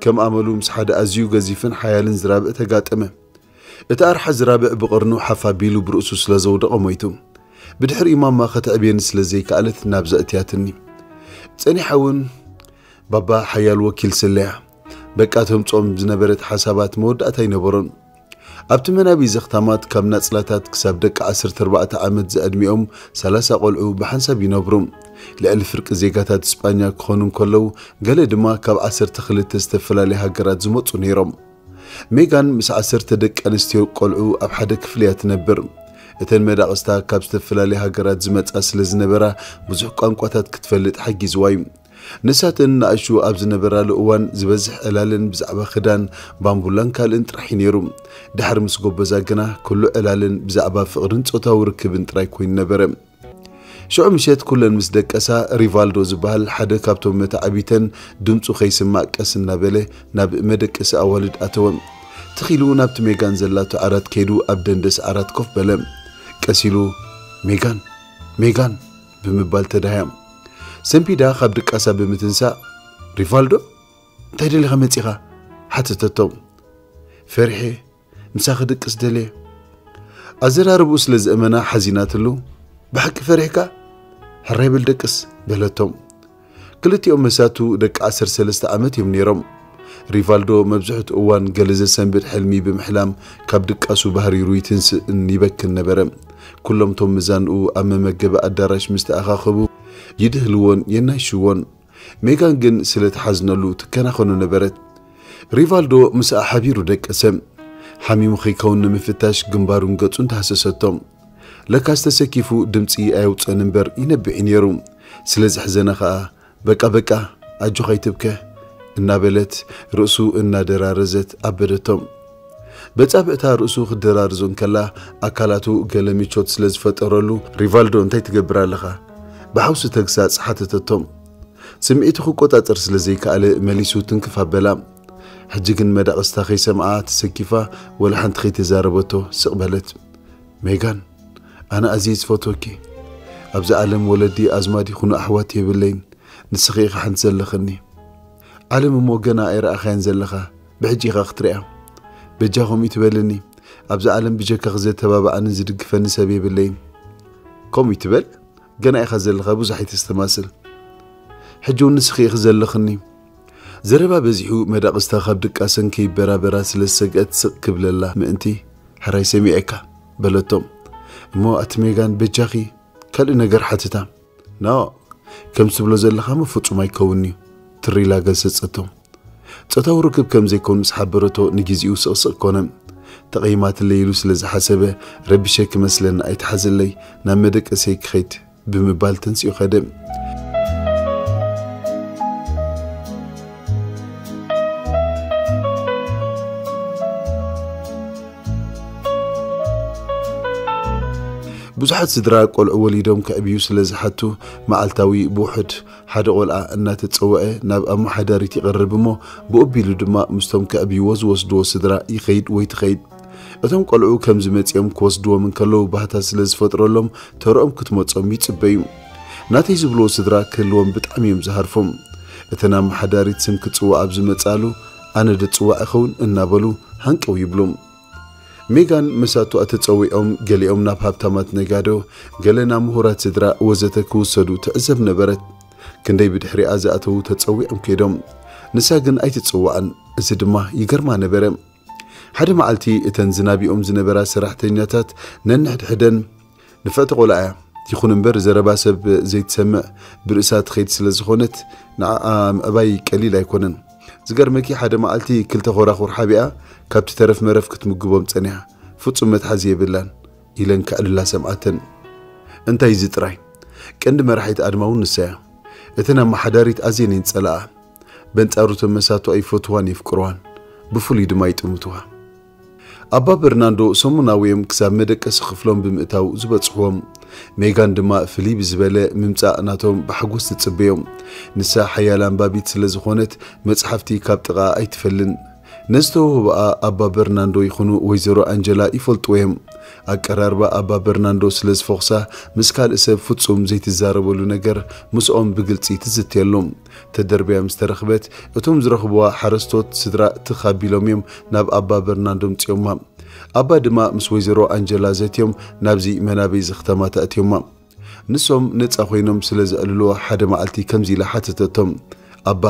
ከም ኣመሉ ምስ ሓደ ኣዝዩ ገዚፍን ሓያልን ዝራብዕ ተጋጠመ። እቲ ኣርሓ ዝራብዕ ብቐርኑ ሓፍ ኣቢሉ ብርእሱ ስለ ዘውደቐ ሞይቱ። ብድሕሪኡ ማማ ከተዕብየኒ ስለ ዘይከኣለት ናብዛ እትያትኒ። ጸኒሓ እውን ባባ ሓያል ወኪል ስለያ። በቃ ተምጽኦም ዝነበረት ሓሳባት መወዳእታ ኣይነበሮን። ኣብቲ መናብይ ዘኽታማት ካብ ናጽላታት ክሳብ ደቂ ዓሰርተ ኣርባዕተ ዓመት ዝዕድሚኦም ሰላሳ ቆልዑ ብሓንሳብ ይነብሩ። ልዕሊ ፍርቂ ዜጋታት ስጳኛ ክኾኑ እንከለዉ፣ ገለ ድማ ካብ ዓሰርተ ክልተ ዝተፈላለያ ሃገራት ዝመጹ ነይሮም። ሜጋን ምስ ዓሰርተ ደቂ ኣንስትዮ ቆልዑ ኣብ ሓደ ክፍሊ እያ ትነብር። እተን መዳቕስታ ካብ ዝተፈላለያ ሃገራት ዝመጻ ስለ ዝነበራ፣ ብዙሕ ቋንቋታት ክትፈልጥ ሓጊዝዋ እዩ። ንሳተን ንኣሽቱ ኣብ ዝነበራሉ እዋን፣ ዝበዝሕ ዕላለን ብዛዕባ ክዳን፣ ባምቡላን ካልእን ጥራሕ እዩ ነይሩ። ድሕሪ ምስ ጎበዛ ግና፣ ኩሉ ዕላለን ብዛዕባ ፍቕርን ጾታዊ ርክብን ጥራይ ኮይኑ ነበረ። ሽዑ ምሸት ኩለን ምስ ደቀሳ፣ ሪቫልዶ ዝበሃል ሓደ ካብቶም መታዕቢተን ድምፁ ከይስማዕ ቀስ እናበለ ናብ መደቀሲ ኣዋልድ ኣተወ። ትኺሉ ናብቲ ሜጋን ዘላቶ ዓራት ከይዱ ኣብ ደንደስ ዓራት ኮፍ በለ። ቀስ ኢሉ፣ "ሜጋን፣ ሜጋን" ብምባል ተዳህያ። ሰንቢዳ ካብ ድቃሳ ብምትንሳእ፣ "ሪቫልዶ፣ እንታይ ደሊኻ መጺኻ?" ሓተተቶ። "ፈሪሐ፣ ምሳኺ ድቅስ ደልየ።" ኣዘራርብኡ ስለ ዘእመና ሓዚናትሉ፣ "ብሓቂ ፈሪሕካ? ሕራይ በል ደቅስ" በለቶ። ክልቲኦም መሳቱ ደቂ ዓሰርተ ሰለስተ ዓመት እዮም ነይሮም። ሪቫልዶ መብዝሕትኡ እዋን ገለ ዘሰንብድ ሕልሚ ብምሕላም ካብ ድቃሱ ባህሪሩ ይትንስእን ይበክን ነበረ። ኩሎም እቶም መዛንኡ ኣብ መመገቢ ኣዳራሽ ምስ ተኣኻኸቡ ይድህልዎን የናይሽዎን። ሜጋን ግን ስለ ትሓዝነሉ ትከናኸኖ ነበረት። ሪቫልዶ ምስኣ ሓቢሩ ደቀሰ። ሓሚሙ ከይከውን ንምፍታሽ ግንባሩን ገጹን ተሃሰሰቶ። ለካስ ተሰኪፉ ድምጺ ኣየውጽእን እምበር ይነብዕ እዩ ነይሩ። ስለ ዘሕዘነ ኸኣ፣ "በቃ በቃ፣ ኣጆኻ ኣይትብከ" እናበለት ርእሱ እናደራረዘት ኣበደቶ። በጻብዕታ ርእሱ ክደራርዞ እንከላ፣ ኣካላቱ ገለ ምቾት ስለ ዝፈጠረሉ፣ "ሪቫልዶ፣ እንታይ ትገብር ኣለኻ?" ብሓውሲ ተግሳጽ ሓተተቶ። ስምዒቱ ክቆጻጸር ስለ ዘይከኣለ መሊሱ ትንክፍ ኣበላ። ሕጂ ግን መዳቕስታ ከይሰምዓ ተሰኪፋ ወላ ሓንቲ ከይተዛረበቶ ስቕ በለት። "ሜጋን፣ ኣነ ኣዝየ ዝፈትወኪ። ኣብዚ ዓለም ወለዲ ኣዝማድ ይኹኑ ኣሕዋት የብለይን። ንስኺ ኢኻ ሓንቲ ዘለኽኒ። ዓለም እሞ ገና ኣይረኣኻያን ዘለኻ፣ ብሕጂ ኢኻ ክትሪኣ። በጃ ከምኡ ይትበልኒ። ኣብዚ ዓለም ብጀካኺ ዘተባብዓንን ዝድግፈኒ ሰብ የብለይን። ከምኡ ይትበል፣ ገና ኢኻ ዘለኻ፣ ብዙሕ ኣይተስተማስል። ሕጂ እውን ንስኺ ኢኺ ዘለኽኒ።" ዘረባ በዚሑ መዳቕስታ ካብ ድቃሰን ከይበራበራ ስለ ዝሰግአት ስቕ ክብለላ ምእንቲ፣ "ሕራይ ሰሚዐካ" በለቶ። እሞ ኣቲ ሜጋን በጃኺ ካልእ ነገር ሓትታ። "ኖ፣ ከም ትብሎ ዘለኻ እሞ ፍጹም ኣይከውን'ዩ" ትር ኢላ ገሰጸቶ። ጾታዊ ርክብ ከም ዘይኮኑ ምስ ሓበረቶ ንግዜኡ ስቕስቕ ኮነ። ተቐይማትለይ ኢሉ ስለ ዝሓሰበ፣ "ረቢሸ ክመስለኒ ኣይትሓዝለይ፣ ናብ መደቀሰይ ክኸይድ" ብምባል ተንሲኡ ከደ። ብዙሓት ስድራ ቆልዑ ወሊዶም ከዕብዩ ስለ ዝሓቱ፣ መዓልታዊ ብውሑድ ሓደ ቆልዓ እናተጸውዐ ናብ ኣመሓዳሪት ይቐርብ እሞ፣ ብኡ ኣቢሉ ድማ ምስቶም ከዕብይዎ ዝወስድዎ ስድራ ይኸይድ ወይ ትኸይድ። እቶም ቆልዑ ከምዚ መጺኦም ክወስድዎም እንከለዉ ባህታ ስለ ዝፈጥረሎም፣ ተረኦም ክትመጾም ይጽበዩ። ናተይ ዝብልዎ ስድራ ክህልዎም ብጣዕሚ እዮም ዝሃርፎም። እተን ኣመሓዳሪት ስም ክጽዋዕ ኣብ ዝመጻሉ፣ "ኣነ ዶ ጽዋዕ እኸውን?" እናበሉ ሃንቀው ይብሉ። ሜጋን መሳቱኣ ተጸዊዖም፣ ገሊኦም ናብ ሃብታማት ነጋዶ፣ ገለ ናብ ምሁራት ስድራ ወዘተ ክውሰዱ ትዕዘብ ነበረት። ክንደይ ብድሕሪኣ ዝኣተዉ ተጸዊዖም ከይዶም። ንሳ ግን ኣይትጽዋዕን። እዚ ድማ ይገርማ ነበረ። ሓደ መዓልቲ እተን ዝናቢኦም ዝነበራ ሰራሕተኛታት ነንሕድሕደን፣ "ንፍዕቲ ቆልዓ እያ፣ ይኹን እምበር ዘረባ ሰብ ዘይትሰምዕ፣ ብርእሳ ትኸይድ ስለ ዝኾነት ንዓኣ ምዕባይ ቀሊል ኣይኮነን። ዝገርመኪ ሓደ መዓልቲ ክልተ ኮራኹር ሓቢኣ ካብቲ ተረፍ መረፍ ክትምግቦም ጸኒሓ፣ ፍጹም መትሓዚ የብላን" ኢለን ከዕልላ ሰምዓተን። እንታይ እዚ ጥራይ? ቀንዲ መራሒት ኣድማ እውን ንሳ እያ። እተን ኣመሓዳሪት ኣዝየን እየን ዝጸልኣ። በንጻሩ እቶም መሳቱ ኣይፈትዋን የፍቅርዋን፣ ብፍሉይ ድማ ይጥምትዋ። ኣባ በርናንዶ ሰሙናዊ እዮም ክሳብ መደቀሲ ክፍሎም ብምእታው ዝበጽሕዎም። ሜጋን ድማ ፍልይ ብዝበለ ምምጻእ ናቶም ብሓጎስ ትጽበዮም። ንሳ ሓያል ኣንባቢት ስለ ዝኾነት መጽሓፍቲ ካብ ጥቓ ኣይትፈልን። ነዝተውህቦኣ ኣባ በርናንዶ ይኹኑ ወይዘሮ ኣንጀላ ይፈልጥዎ እዮም። ኣቀራርባ ኣባ በርናንዶ ስለ ዝፈኹሳ ምስ ካልእ ሰብ ፍጹም ዘይትዛረበሉ ነገር ምስኦም ብግልጺ ትዝትየሉ። ተደርብያ ምስ ተረኽበት እቶም ዝረኽብዋ ሓረስቶት ስድራ ትኽ ኣቢሎም እዮም ናብ ኣባ በርናንዶ ምጽዮማ። ኣባ ድማ ምስ ወይዘሮ ኣንጀላ ዘትዮም ናብዚ መናበይ እዚ ከተማ ተእትዮማ። ንሶም ነጻ ኮይኖም ስለ ዘዕልልዋ ሓደ መዓልቲ ከምዚ ኢላ ሓተተቶም፣ "ኣባ፣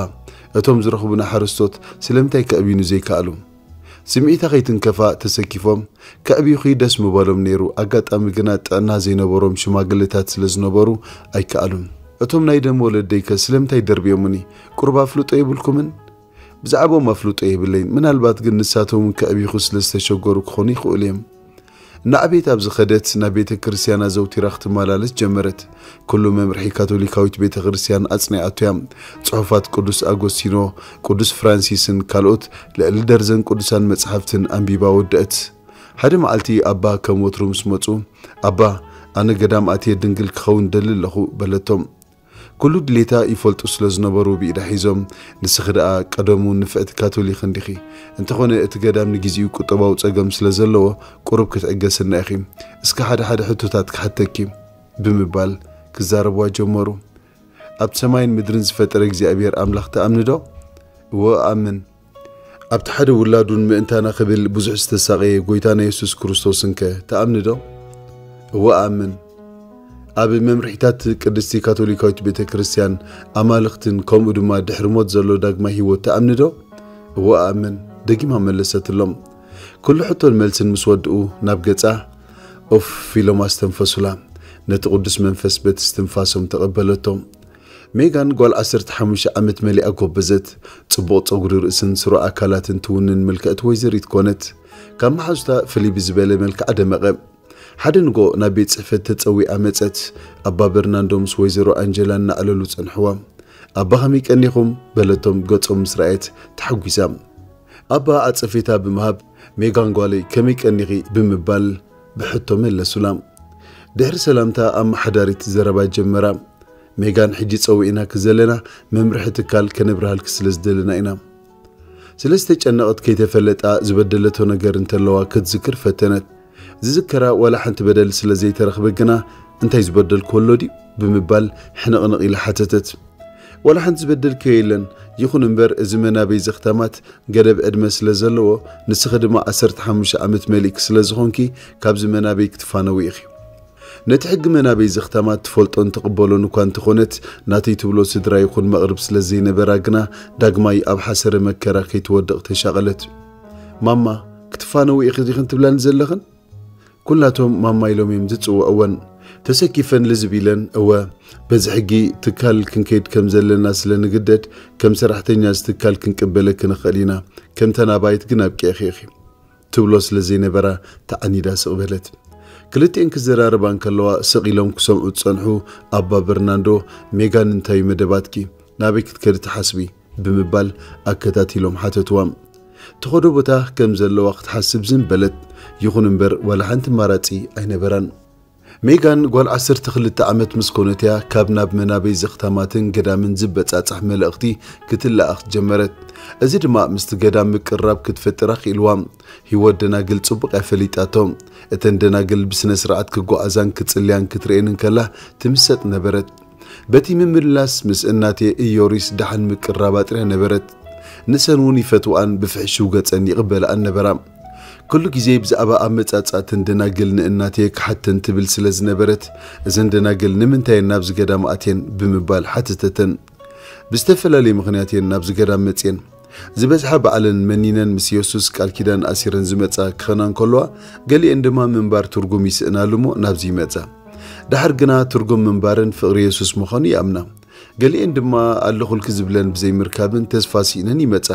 እቶም ዝረኽቡና ሓረስቶት ስለምንታይ ከዕብዩኒ ዘይከኣሉ?" ስምዒታ ከይትንከፋ ተሰኪፎም፣ "ከዕብዩኺ ደስ ምባሎም ነይሩ፣ ኣጋጣሚ ግና ጥዕና ዘይነበሮም ሽማግለታት ስለ ዝነበሩ ኣይከኣሉን። እቶም ናይ ደም ወለደይከ ስለምንታይ ደርብዮምኒ? ቁሩብ ኣፍልጦ የብልኩምን?" ብዛዕባኦም ኣፍልጦ የብለይን። ምናልባት ግን ንሳቶም እውን ከዕቢኹ ስለ ዝተሸገሩ ክኾኑ ይኽእሉ እዮም። እናዕበየት ኣብ ዝኸደት ናብ ቤተ ክርስቲያን ኣዘውቲራ ክትመላለስ ጀመረት። ኩሉ መምርሒ ካቶሊካዊት ቤተ ክርስቲያን ኣጽኒዓቶ እያ። ጽሑፋት ቅዱስ ኣጎስቲኖ፣ ቅዱስ ፍራንሲስን ካልኦት ልዕሊ ደርዘን ቅዱሳን መጽሓፍትን ኣንቢባ ወደአት። ሓደ መዓልቲ ኣባ ከም ወትሩ ምስ መጹ፣ "ኣባ፣ ኣነ ገዳም ኣትየ ድንግል ክኸውን ደሊ ኣለኹ" በለቶም። ኩሉ ድሌታ ይፈልጡ ስለ ዝነበሩ ብኢዳ ሒዞም፣ "ንስኺ ደኣ ቀደሙ ንፍዕቲ ካቶሊክ እንዲኺ። እንተኾነ እቲ ገዳም ንግዜኡ ቁጠባዊ ጸገም ስለ ዘለዎ ቁሩብ ክትዕገስና ኢኺ። እስከ ሓደ ሓደ ሕቶታት ክሓተኪ" ብምባል ክዛረብዋ ጀመሩ። "ኣብ ሰማይን ምድርን ዝፈጠረ እግዚኣብሔር ኣምላኽ ትኣምኒ ዶ?" "እወ እኣምን." "ኣብቲ ሓደ ውላዱን ምእንታና ክብል ብዙሕ ዝተሳቐየ ጎይታና የሱስ ክርስቶስንከ ትኣምኒ ዶ?" "እወ እኣምን." "ኣብ መምርሒታት ቅድስቲ ካቶሊካዊት ቤተ ክርስቲያን ኣማልኽትን ከምኡ ድማ ድሕሪ ሞት ዘሎ ዳግማይ ህይወት ትኣምኒ ዶ?" "እወ እኣምን" ደጊማ መለሰትሎም። ኩሉ ሕቶን መልስን ምስ ወድኡ ናብ ገጻ ኦፍ ኢሎም ኣስተንፈሱላ። ነቲ ቅዱስ መንፈስ በቲ እስትንፋሶም ተቐበለቶም። ሜጋን ጓል ዓሰርተ ሓሙሽተ ዓመት መሊኣ ጎበዘት። ጽቡቕ ጸጉሪ ርእስን ስሩዕ ኣካላትን ትውንን ምልክዕቲ ወይዘሪት ኮነት። ካብ መሓዙታ ፍልይ ብዝበለ መልክዓ ደመቐ። ሓደ ንጎ ናብ ቤት ጽሕፈት ተጸዊዓ መጸት። ኣባ በርናንዶ ምስ ወይዘሮ ኣንጀላ እናዕለሉ ጸንሕዋ። "ኣባ ከመይ ቀኒኹም?" በለቶም ገጾም ምስ ረኣየት ተሓጒሳ። ኣባ ዓጸፌታ ብምሃብ "ሜጋን ጓለይ ከመይ ቀኒኺ?" ብምባል ብሕቶ መለሱላ። ድሕሪ ሰላምታ ኣመሓዳሪት ዘረባ ጀመራ። "ሜጋን፣ ሕጂ ጸዊዕናኪ ዘለና መምርሒ ትካል ከነብርሃልኪ ስለ ዝደለና ኢና።" ስለ ዝተጨነቐት ከይተፈለጣ ዝበደለቶ ነገር እንተለዋ ክትዝክር ፈተነት። ዝዝከራ ዋላ ሓንቲ በደል ስለ ዘይተረኽበ ግና "እንታይ ዝበደልኩ ኣሎ ድዩ?" ብምባል ሕንቕንቕ ኢላ ሓተተት። "ዋላ ሓንቲ ዝበደልክዮ የለን፣ ይኹን እምበር እዚ መናበይ ዘኽታማት ገደብ ዕድመ ስለ ዘለዎ፣ ንስኺ ድማ ዓሰርተ ሓሙሽተ ዓመት መሊእኪ ስለ ዝኾንኪ ካብዚ መናበይ ክትፋነዊ ኢኺ። ነቲ ሕጊ መናበይ ዘኽታማት ትፈልጦን ትቕበሎን እኳ እንተኾነት፣ ናተይ ትብሎ ስድራ ይኹን መቕርብ ስለ ዘይነበራ ግና ዳግማይ ኣብ ሓሰረ መከራ ከይትወድቕ ተሻቐለት። ማማ፣ ክትፋነዊ ኢኺ ዲኽን ትብላኒ ዘለኽን?" ኩላቶም ማማ ኢሎም እዮም ዝጽውዕወን። ተሰኪፈን ልዝብ ኢለን፣ "እወ፣ በዚ ሕጊ ትካል ክንከይድ ከም ዘለና ስለ ንግደድ፣ ከም ሰራሕተኛ እዚ ትካል ክንቅበለኪ ንኽእል ኢና፣ ከም ተናባይት ግን ኣብቂዕኺ ኢኺ" ትብሎ ስለ ዘይነበራ ተዓኒዳ ስቕ በለት። ክልቲኤን ክዘራረባ እንከለዋ ስቕ ኢሎም ክሰምዑ ዝጸንሑ ኣባ በርናንዶ፣ "ሜጋን፣ እንታይ እዩ መደባትኪ? ናበይ ክትከዲ ትሓስቢ?" ብምባል ኣከታቲሎም ሓተትዋ። ትኸዶ ቦታ ከም ዘለዋ ክትሓስብ ዝን በለት። ይኹን እምበር ዋላ ሓንቲ ኣማራጺ ኣይነበራን። ሜጋን ጓል ዓሰርተ ክልተ ዓመት ምስ ኮነት እያ ካብ ናብ መናበይ ዘኽታማትን ገዳምን ዝበጻጻሕ መልእኽቲ ክትለኣኽ ጀመረት። እዚ ድማ ምስቲ ገዳም ምቅርራብ ክትፈጥር ኣኽኢልዋ። ህይወት ደናግል ጽቡቕ እያ ፈሊጣቶ። እተን ደናግል ብስነ ስርዓት ክጓዓዛን ክጽልያን ክትርእየን እንከላ ትምሰጥ ነበረት። በቲ ምምልላስ ምስ እናቴ ኢዮሪስ ደሓን ምቅራባ ጥርያ ነበረት። ንሰን እውን ይፈትውኣን ብፍሕሽው ገጸን ይቕበልኣን ነበራ። ኩሉ ግዜ ብዛዕባ ኣመጻጽኣተን ደናግል ንእናቴ ክሓተን ትብል ስለ ዝነበረት፣ "እዘን ደናግል ንምንታይ እየን ናብዚ ገዳም ኣትየን?" ብምባል ሓተተተን። "ብዝተፈላለየ ምኽንያት እየን ናብዚ ገዳም መጽየን። ዝበዝሓ ባዕለን መኒነን ምስ የሱስ ቃል ኪዳን ኣሲረን ዝመጻ ክኸና እንከለዋ፣ ገሊኤን ድማ ምንባር ትርጉም ይስእናሉ እሞ ናብዚ ይመጻ። ደሓር ግና ትርጉም ምንባረን ፍቕሪ የሱስ ምዃኑ ይኣምና። ገሊኤን ድማ ኣለኹልኪ ዝብለን ብዘይምርካብን ተስፋ ስኢነን ይመጻ።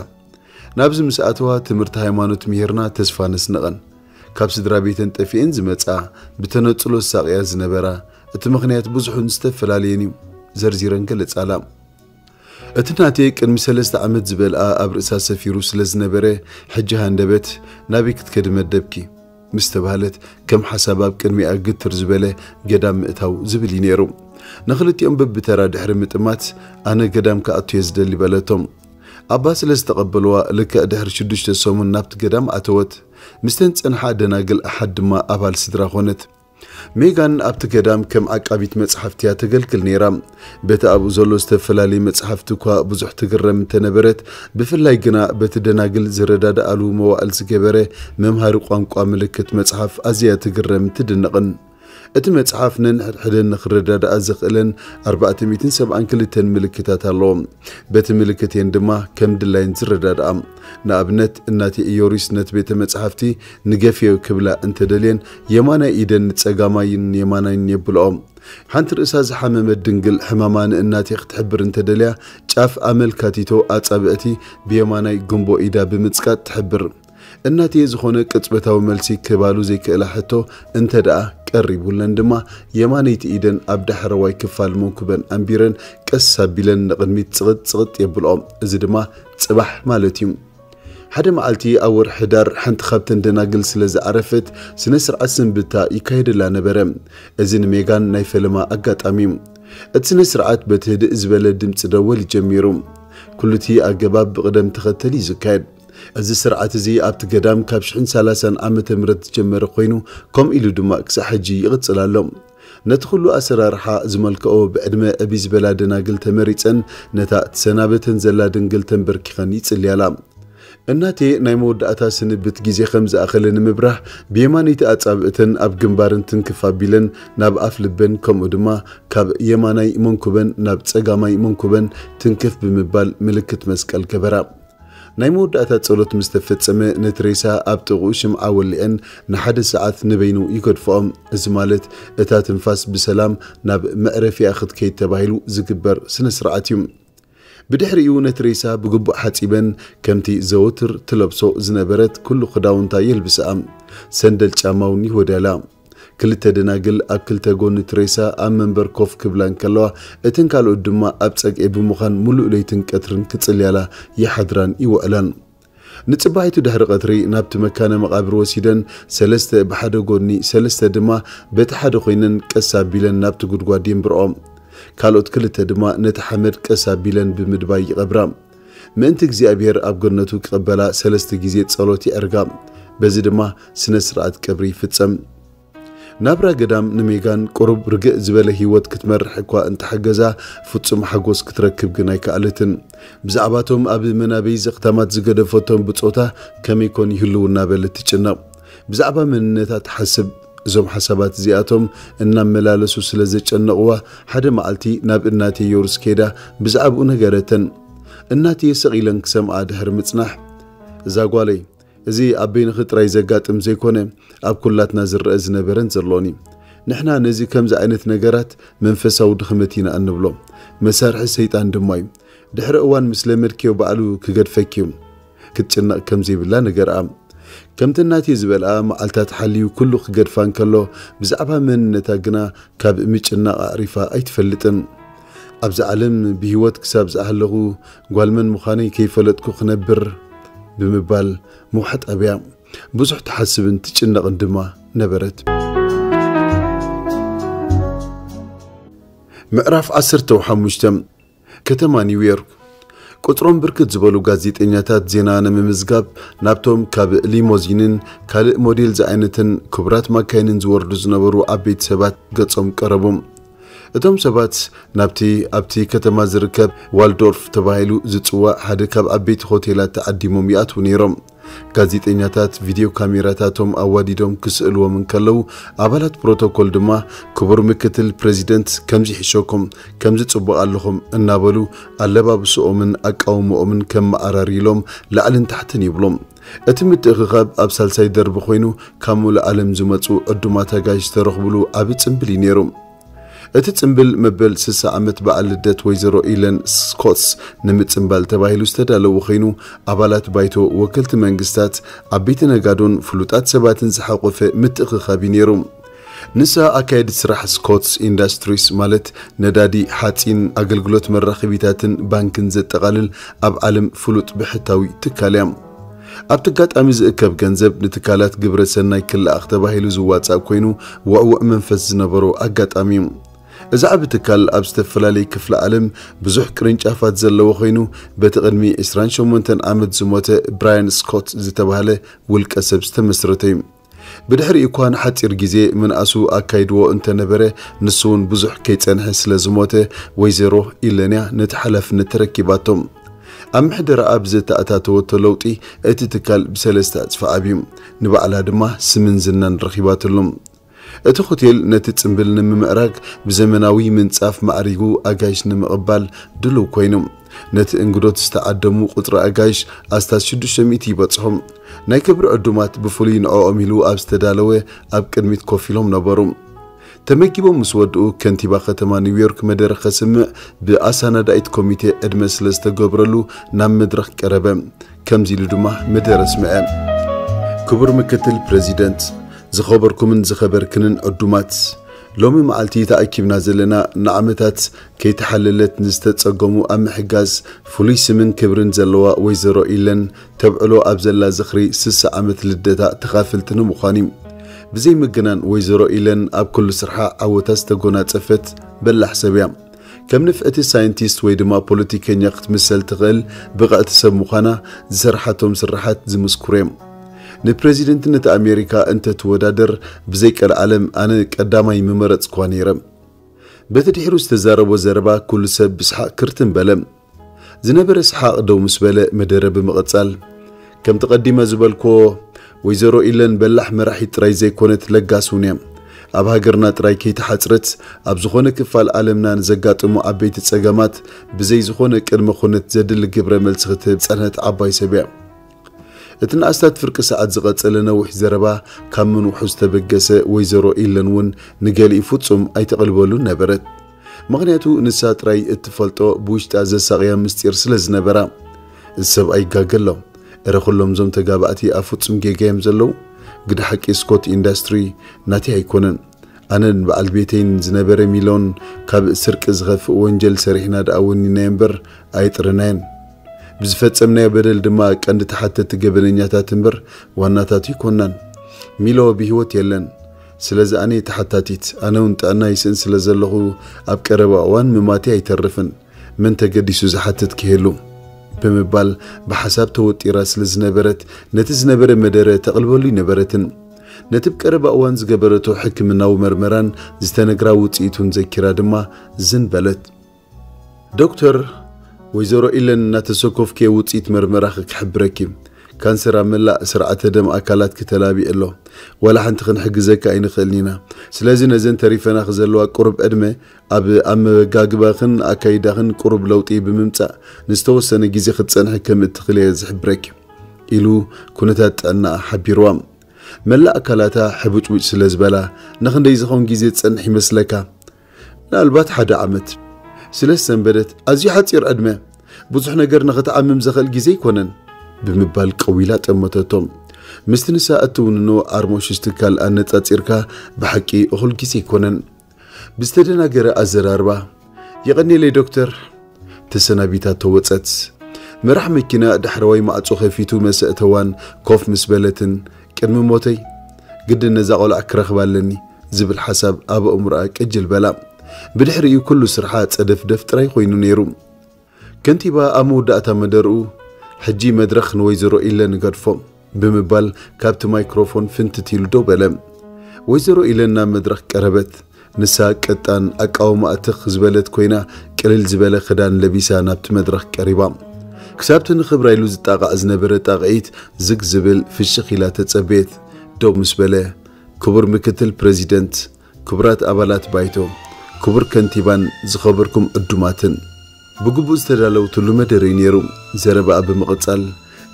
ናብዚ ምስ ኣተዋ ትምህርቲ ሃይማኖት ምሂርና ተስፋ ነስንቐን። ካብ ስድራ ቤተን ጠፊኤን ዝመጻ፣ ብተነጽሎ ዝሳቕያ ዝነበራ፣ እቲ ምኽንያት ብዙሕን ዝተፈላለየን እዩ" ዘርዚረን ገለጻላ። እቲ ናቴ ቅድሚ ሰለስተ ዓመት ዝበልኣ ኣብ ርእሳ ሰፊሩ ስለ ዝነበረ፣ ሕጂ ሃንደበት "ናበይ ክትከዲ መደብኪ?" ምስ ተባህለት፣ ከም ሓሳብ ኣብ ቅድሚኣ ግትር ዝበለ "ገዳም ምእታው" ዝብል እዩ ነይሩ። ንኽልቲኦም በብተራ ድሕሪ ምጥማት፣ "ኣነ ገዳም ክኣቱ እየ ዝደሊ" በለቶም። ኣባ ስለ ዝተቐበልዋ፣ ልክዕ ድሕሪ ሽዱሽተ ሰሙን ናብቲ ገዳም ኣተወት። ምስተን ጸንሓ ደናግል ኣሓድ ድማ ኣባል ስድራ ኾነት። ሜጋን ኣብቲ ገዳም ከም ዓቃቢት መጽሓፍቲ እያ ተገልግል ነይራ። በቲ ኣብኡ ዘሎ ዝተፈላለየ መጽሓፍቲ እኳ ብዙሕ ትግረም እንተነበረት፣ ብፍላይ ግና በቲ ደናግል ዝረዳድኣሉ መዋእል ዝገበረ መምሃሪ ቋንቋ ምልክት መጽሓፍ ኣዝያ ትግረምን ትድነቕን። እቲ መጽሓፍ ነንሕድሕደን ንኽረዳድኣ ዘኽእለን ኣርባዕተ ሚእትን ሰብዓን ክልተን ምልክታት ኣለዎ። በቲ ምልክት እየን ድማ ከም ድላየን ዝረዳድኣ። ንኣብነት፣ እናቴ ኢዮሪስ ነቲ ቤተ መጻሕፍቲ ንገፍዮ ክብላ እንተደልየን፣ የማናይ ኢደን ንጸጋማይን የማናይን የብልኦ። ሓንቲ ርእሳ ዝሓመመት ድንግል ሕማማ ንእናቴ ክትሕብር እንተደልያ፣ ጫፍ ኣመልካቲቶ ኣጻብዕቲ ብየማናይ ጉንቦ ኢዳ ብምጽቃጥ ትሕብር። እናቴ ዝኾነ ቅጽበታዊ መልሲ ክህባሉ ዘይክእላ ሕቶ እንተ ደኣ ቀሪቡለን ድማ፣ የማነይቲ ኢደን ኣብ ዳሕረዋይ ክፋል መንኩበን ኣንቢረን ቀስ ኣቢለን ንቕድሚት ጽቕጥ ጽቕጥ የብልኦ። እዚ ድማ ጽባሕ ማለት እዩ። ሓደ መዓልቲ ኣብ ወርሒ ሕዳር ሓንቲ ካብተን ደናግል ስለ ዝዓረፈት፣ ስነ ስርዓት ስንብታ ይካየደላ ነበረ። እዚ ንሜጋን ናይ ፈለማ ኣጋጣሚ እዩ። እቲ ስነ ስርዓት በቲ ህድእ ዝበለ ድምጺ ደወል ጀሚሩ። ኩሉቲ ኣገባብ ብቕደም ተኸተል እዩ ዝካየድ። እዚ ስርዓት እዚ ኣብቲ ገዳም ካብ ሽሕን ሰላሳን ዓመተ ምህረት ዝጀመረ ኮይኑ፣ ከምኡ ኢሉ ድማ ክሳዕ ሕጂ ይቕጽል ኣሎ። ነቲ ኩሉ ኣሰራርሓ ዝመልክኦ ብዕድመ ዕብይ ዝበላ ደናግል ተመሪጸን፣ ነታ ትሰናበተን ዘላ ድንግል ተንበርኪኸን ይጽልያላ። እናቴ ናይ መወዳእታ ስንብት ግዜ ከም ዝኣኸለ ንምብራህ፣ ብየማነይቲ ኣጻብዕተን ኣብ ግንባረን ትንክፍ ኣቢለን ናብ ኣፍ ልበን፣ ከምኡ ድማ ካብ የማናይ መንኩበን ናብ ጸጋማይ መንኩበን ትንክፍ ብምባል ምልክት መስቀል ገበራ። ናይ መወዳእታ ጸሎት ምስ ተፈጸመ፣ ነቲ ሬሳ ኣብ ጥቕኡ ሽምዓ ወሊዐን ንሓደ ሰዓት ንበይኑ ይገድፍኦ። እዚ ማለት፣ እታ ትንፋስ ብሰላም ናብ መዕረፊኣ ክትከይድ ተባሂሉ ዝግበር ስነ ስርዓት እዩ። ብድሕሪኡ ነቲ ሬሳ ብግቡእ ሓጺበን፣ ከምቲ ዘወትር ትለብሶ ዝነበረት ኩሉ ክዳውንታ የልብስኣ። ሰንደል ጫማ እውን ይወድያላ። ክልተ ደናግል ኣብ ክልተ ጎኒ እቲ ሬሳ ኣብ መንበር ኮፍ ክብላ እንከለዋ፣ እተን ካልኦት ድማ ኣብ ጸግዒ ብምዃን ምሉእ ለይትን ቀትርን ክጽልያላ ይሓድራን ይውዕላን። ንጽባሒቱ ድሕሪ ቀትሪ ናብቲ መካነ መቓብር ወሲደን፣ ሰለስተ ብሓደ ጎኒ፣ ሰለስተ ድማ በቲ ሓደ ኮይነን ቀስ ኣቢለን ናብቲ ጉድጓድ የንብርኦ። ካልኦት ክልተ ድማ ነቲ ሓመድ ቀስ ኣቢለን ብምድባይ ይቐብራ። ምእንቲ እግዚኣብሔር ኣብ ገነቱ ክቐበላ ሰለስተ ግዜ ጸሎት የዕርጋ። በዚ ድማ ስነ ስርዓት ቀብሪ ይፍጸም። ናብራ ገዳም ንሜጋን ቁሩብ ርግእ ዝበለ ህይወት ክትመርሕ እኳ እንተሓገዛ፣ ፍጹም ሓጎስ ክትረክብ ግን ኣይከኣለትን። ብዛዕባቶም ኣብ መናበይ ዘኽታማት ዝገደፈቶም ብጾታ ከመይ ኮን ይህልዉ እናበለት ትጭነቕ። ብዛዕባ መንነታ ትሓስብ። እዞም ሓሳባት እዚኣቶም እናመላለሱ ስለ ዘጨነቕዋ፣ ሓደ መዓልቲ ናብ እናቴ ዮርስ ከይዳ ብዛዕባኡ ነገረተን። እናቴ ሰቕ ኢለን ክሰምዓ ድሕሪ ምጽናሕ፣ "እዛ ጓለይ፣ እዚ ኣብ በይንኺ ጥራይ ዘጋጥም ዘይኮነ፣ ኣብ ኩላትና ዝረአ ዝነበረን ዘሎን እዩ። ንሕና ነዚ ከምዚ ዓይነት ነገራት መንፈሳዊ ድኽመት ኢና እንብሎ። መሳርሒ ሰይጣን ድማ እዩ። ድሕሪ እዋን ምስ ለመድክዮ ባዕሉ ክገድፈኪ እዩ። ክትጭነቕ ከም ዘይብላ ንገርኣ። ከምቲ እናቴ ዝበልኣ መዓልታት ሓልዩ ኩሉ ክገድፋ እንከሎ፣ ብዛዕባ መንነታ ግና ካብ ምጭናቕ ኣዕሪፋ ኣይትፈልጥን። ኣብዛ ዓለም ብህይወት ክሳብ ዝኣለኹ ጓል መን ምዃነይ ከይፈለጥኩ ክነብር?" ብምባል ምውሓጥ ኣብያ። ብዙሕ ትሓስብን ትጭነቕን ድማ ነበረት። ምዕራፍ ዓሰርተ ሓሙሽተ። ከተማ ኒውዮርክ። ቁጽሮም ብርክት ዝበሉ ጋዜጠኛታት ዜና ንምምዝጋብ ናብቶም ካብ ሊሞዚንን ካልእ ሞዴል ዝዓይነትን ክቡራት ማካይንን ዝወርዱ ዝነበሩ ዓበይቲ ሰባት ገጾም ቀረቡ። እቶም ሰባት ናብቲ ኣብቲ ከተማ ዝርከብ ዋልዶርፍ ተባሂሉ ዝጽዋዕ ሓደ ካብ ዓበይቲ ሆቴላት ተዓዲሞም ይኣትዉ ነይሮም። ጋዜጠኛታት ቪድዮ ካሜራታቶም ኣዋዲዶም ክስእልዎም እንከለዉ፣ ኣባላት ፕሮቶኮል ድማ፣ "ክቡር ምክትል ፕሬዚደንት፣ ከምዚ ይሕሸኩም፣ ከምዚ ጽቡቕ ኣለኹም" እናበሉ ኣለባብስኦምን ኣቃውምኦምን ከመዓራርይሎም ላዕልን ታሕትን ይብሎም። እቲ ምትእኽኻብ ኣብ ሳልሳይ ደርቢ ኮይኑ፣ ካብ ሙሉእ ዓለም ዝመጹ ዕዱማት ኣጋይሽ ዝተረኽብሉ ዓቢ ጽምብል እዩ ነይሩ። እቲ ጽምብል መበል ስሳ ዓመት በዓል ልደት ወይዘሮ ኢለን ስኮትስ ንምጽምባል ተባሂሉ ዝተዳለወ ኮይኑ፣ ኣባላት ባይቶ፣ ወከልቲ መንግስታት፣ ዓበይቲ ነጋዶን ፍሉጣት ሰባትን ዝሓቖፈ ምትእኽኻብ እዩ ነይሩ። ንሳ ኣካየዲት ስራሕ ስኮትስ ኢንዳስትሪስ፣ ማለት ነዳዲ፣ ሓጺን፣ ኣገልግሎት መራኸቢታትን ባንክን ዘጠቓልል ኣብ ዓለም ፍሉጥ ብሕታዊ ትካል እያ። ኣብቲ ኣጋጣሚ ዝእከብ ገንዘብ ንትካላት ግብረ ሰናይ ክለኣኽ ተባሂሉ ዝዋጻእ ኮይኑ፣ ውዕዉዕ መንፈስ ዝነበሮ ኣጋጣሚ እዩ። እዚ ዓቢ ትካል ኣብ ዝተፈላለየ ክፍለ ዓለም ብዙሕ ቅርንጫፋት ዘለዎ ኮይኑ፣ በቲ ቅድሚ ዕስራን ሸሞንተን ዓመት ዝሞተ ብራያን ስኮት ዝተባህለ ውልቀ ሰብ ዝተመስረተ እዩ። ብድሕሪኡ እኳ ንሓጺር ግዜ ምንኣሱ ኣካይድዎ እንተነበረ፣ ንሱ እውን ብዙሕ ከይጸንሐ ስለ ዝሞተ፣ ወይዘሮ ኢለንያ ነቲ ሓላፍነት ተረኪባቶ። ኣብ ምሕደራኣ ብዘተኣታተወቶ ለውጢ፣ እቲ ትካል ብሰለስተ ዕጽፊ ዓብዩ። ንባዕላ ድማ ስምን ዝናን ረኺባትሉ። እቲ ሆቴል ነቲ ጽምብል ንምምዕራግ ብዘመናዊ ምንጻፍ ማዕሪጉ ኣጋይሽ ንምቕባል ድሉው ኮይኑ፣ ነቲ እንግዶት ዝተዓደሙ ቁጽሪ ኣጋይሽ ኣስታት ሽዱሽተ ሚእቲ ይበጽሑ። ናይ ክብሪ ዕዱማት ብፍሉይ ንዕኦም ኢሉ ኣብ ዝተዳለወ ኣብ ቅድሚት ኮፍ ኢሎም ነበሩ። ተመጊቦም ምስ ወድኡ፣ ከንቲባ ከተማ ኒውዮርክ መደረ ከስምዕ ብኣሰናዳኢት ኮሚቴ ዕድመ ስለ ዝተገብረሉ ናብ መድረኽ ቀረበ። ከምዚ ኢሉ ድማ መደረ ስምዐ። ክቡር ምክትል ፕረዚደንት፣ ዝኸበርኩምን ዝኸበርክንን ዕዱማት፣ ሎሚ መዓልቲ ተኣኪብና ዘለና ንዓመታት ከይተሓለለት ንዝተጸገሙ ኣብ ምሕጋዝ ፍሉይ ስምን ክብርን ዘለዋ ወይዘሮ ኢለን ተብዕሎ ኣብ ዘላ ዝኽሪ ስሳ ዓመት ልደታ ተኻፍልቲ ንምዃን እዩ። ብዘይ ምግናን ወይዘሮ ኢለን ኣብ ኩሉ ስርሓ ዓወታት ዝተጎናጸፈት በላሕ ሰብ እያ። ከም ንፍዕቲ ሳይንቲስት ወይ ድማ ፖለቲከኛ ክትምሰል ትኽእል ብቕዕቲ ሰብ ምዃና ዝሰርሓቶም ስርሓት ዝምስክሩ እዮም። ንፕረዚደንትነት ኣሜሪካ እንተትወዳደር ብዘይ ቀልዓለም ኣነ ቀዳማይ ምመረጽኳ ነይረ። በቲ ድሒሩ ዝተዛረቦ ዘረባ ኩሉ ሰብ ብስሓቕ ክርትም በለ። ዝነበረ ሰሓቕ ደው ምስ በለ መደረ ብምቕጻል፣ ከምቲ ቀዲመ ዝበልክዎ፣ ወይዘሮ ኢለን በላሕ መራሒት ጥራይ ዘይኮነት ለጋስ እውን እያ። ኣብ ሃገርና ጥራይ ከይተሓጽረት ኣብ ዝኾነ ክፋል ዓለምና ንዘጋጥሙ ዓበይቲ ጸገማት ብዘይ ዝኾነ ቅድመ ኩነት ዘድሊ ግብረ መልሲ ክትህብ ጸንሐት ዓባይ ሰብ እያ። እቲ ንኣስታት ፍርቂ ሰዓት ዝቐጸለ ነዊሕ ዘረባ ካብ ምንውሑ ዝተበገሰ ወይዘሮ ኢለን እውን ንገሊኡ ፍጹም ኣይተቕልበሉን ነበረት። ምኽንያቱ ንሳ ጥራይ እትፈልጦ ብውሽጣ ዘሳቕያ ምስጢር ስለ ዝነበራ። እዚ ሰብ ኣይጋገ ኣሎ። እረ ኩሎም እዞም ተጋባእቲ ኣብ ፍጹም ጌጋ እዮም ዘለዉ። ግደ ሓቂ ስኮት ኢንዳስትሪ ናተይ ኣይኮነን። ኣነን በዓል ቤተይን ዝነበረ ሚሎን ካብ ስርቂ ዝኸፍእ ወንጀል ሰሪሕና ደኣ ወኒናዮ እምበር ኣይጥርናዮን። ብዝፈጸምናዮ በደል ድማ ቀንዲ ተሓተቲ ገበነኛታት እምበር ዋናታት ኣይኮናን። ሚሎ ብህይወት የለን። ስለዚ ኣነ ተሓታቲት፣ ኣነ እውን ጥዕና ይስእን ስለ ዘለኹ ኣብ ቀረባ እዋን ምማቴ ኣይተርፍን። መን ተገዲሱ ዝሓትት ክህሉ? ብምባል ብሓሳብ ተወጢራ ስለ ዝነበረት ነቲ ዝነበረ መደረ ተቕልበሉ ኣይነበረትን። ነቲ ብቀረባ እዋን ዝገበረቶ ሕክምናዊ መርመራን ዝተነግራ ውጽኢቱን ዘኪራ ድማ ዝን በለት። ዶክተር፣ ወይዘሮ ኢለን እናተሰኮፍክየ ውጽኢት መርመራኺ ክሕብረኪ። ካንሰር ኣብ መላእ ስርዓተ ደም ኣካላትኪ ተላቢዑ ኣሎ። ዋላ ሓንቲ ክንሕግዘካ ኣይንኽእልን ኢና። ስለዚ ነዘን ተሪፈናኺ ዘለዋ ቁሩብ ዕድመ ኣብ ኣመጋግባኽን ኣካይዳኽን ቁሩብ ለውጢ ብምምጻእ ንዝተወሰነ ግዜ ክትጸንሒ ከም እትኽእሊ እየ ዝሕብረኪ፣ ኢሉ ኩነታት ጥዕናኣ ሓቢርዋ። መላእ ኣካላታ ሕቡጭቡጭ ስለ ዝበላ፣ ንኽንደይ ዝኸውን ግዜ ትጸንሕ ይመስለካ? ምናልባት ሓደ ዓመት። ስለ ዝሰንበደት፣ ኣዝዩ ሓጺር ዕድመ፣ ብዙሕ ነገር ንኽትዓምም ዘኽእል ግዜ ኣይኮነን፣ ብምባል ቀዊላ ጠመተቶ። ምስቲ ንሳ እትውንኖ ኣርሞሽሽ ትካል ኣነጻጺርካ ብሓቂ እኹል ግዜ ኣይኮነን። ብዝተደናገረ ኣዘራርባ፣ "የቐንየለይ ዶክተር" ተሰናቢታ ተወጸት። መራሕ መኪና ዳሕረዋይ ማዕጾ ከፊቱ መሰእተዋን ኮፍ ምስ በለትን፣ "ቅድሚ ሞተይ ግድን ነዛ ቆልዓ ክረኽባ ኣለኒ" ዝብል ሓሳብ ኣብ ኣእምሮኣ ቅጅል በላ። ብድሕሪኡ ኩሉ ስርሓ ጸደፍደፍ ጥራይ ኮይኑ ነይሩ። ከንቲባ ኣብ መወዳእታ መደርኡ፣ "ሕጂ መድረኽ ንወይዘሮ ኢለ ንገድፎ" ብምባል ካብቲ ማይክሮፎን ፍንትት ኢሉ ደው በለ። ወይዘሮ ኢለን ናብ መድረኽ ቀረበት። ንሳ ቀጣን ኣቃውማ ትኽ ዝበለት ኮይና፣ ቅልል ዝበለ ክዳን ለቢሳ ናብቲ መድረኽ ቀሪባ። ክሳብቲ ንኽብራ ኢሉ ዝጣቓዕ ዝነበረ ጣቕዒት ዝግ ዝብል ፍሽኽ ኢላ ተጸበየት። ደው ምስ በለ፣ "ክቡር ምክትል ፕረዚደንት፣ ክቡራት ኣባላት ባይቶ፣ ክቡር ከንቲባን ዝኸበርኩም ዕዱማትን" ብግቡእ ዝተዳለውትሉ መደረ እዩ ነይሩ። ዘረባኣ ብምቕጻል፣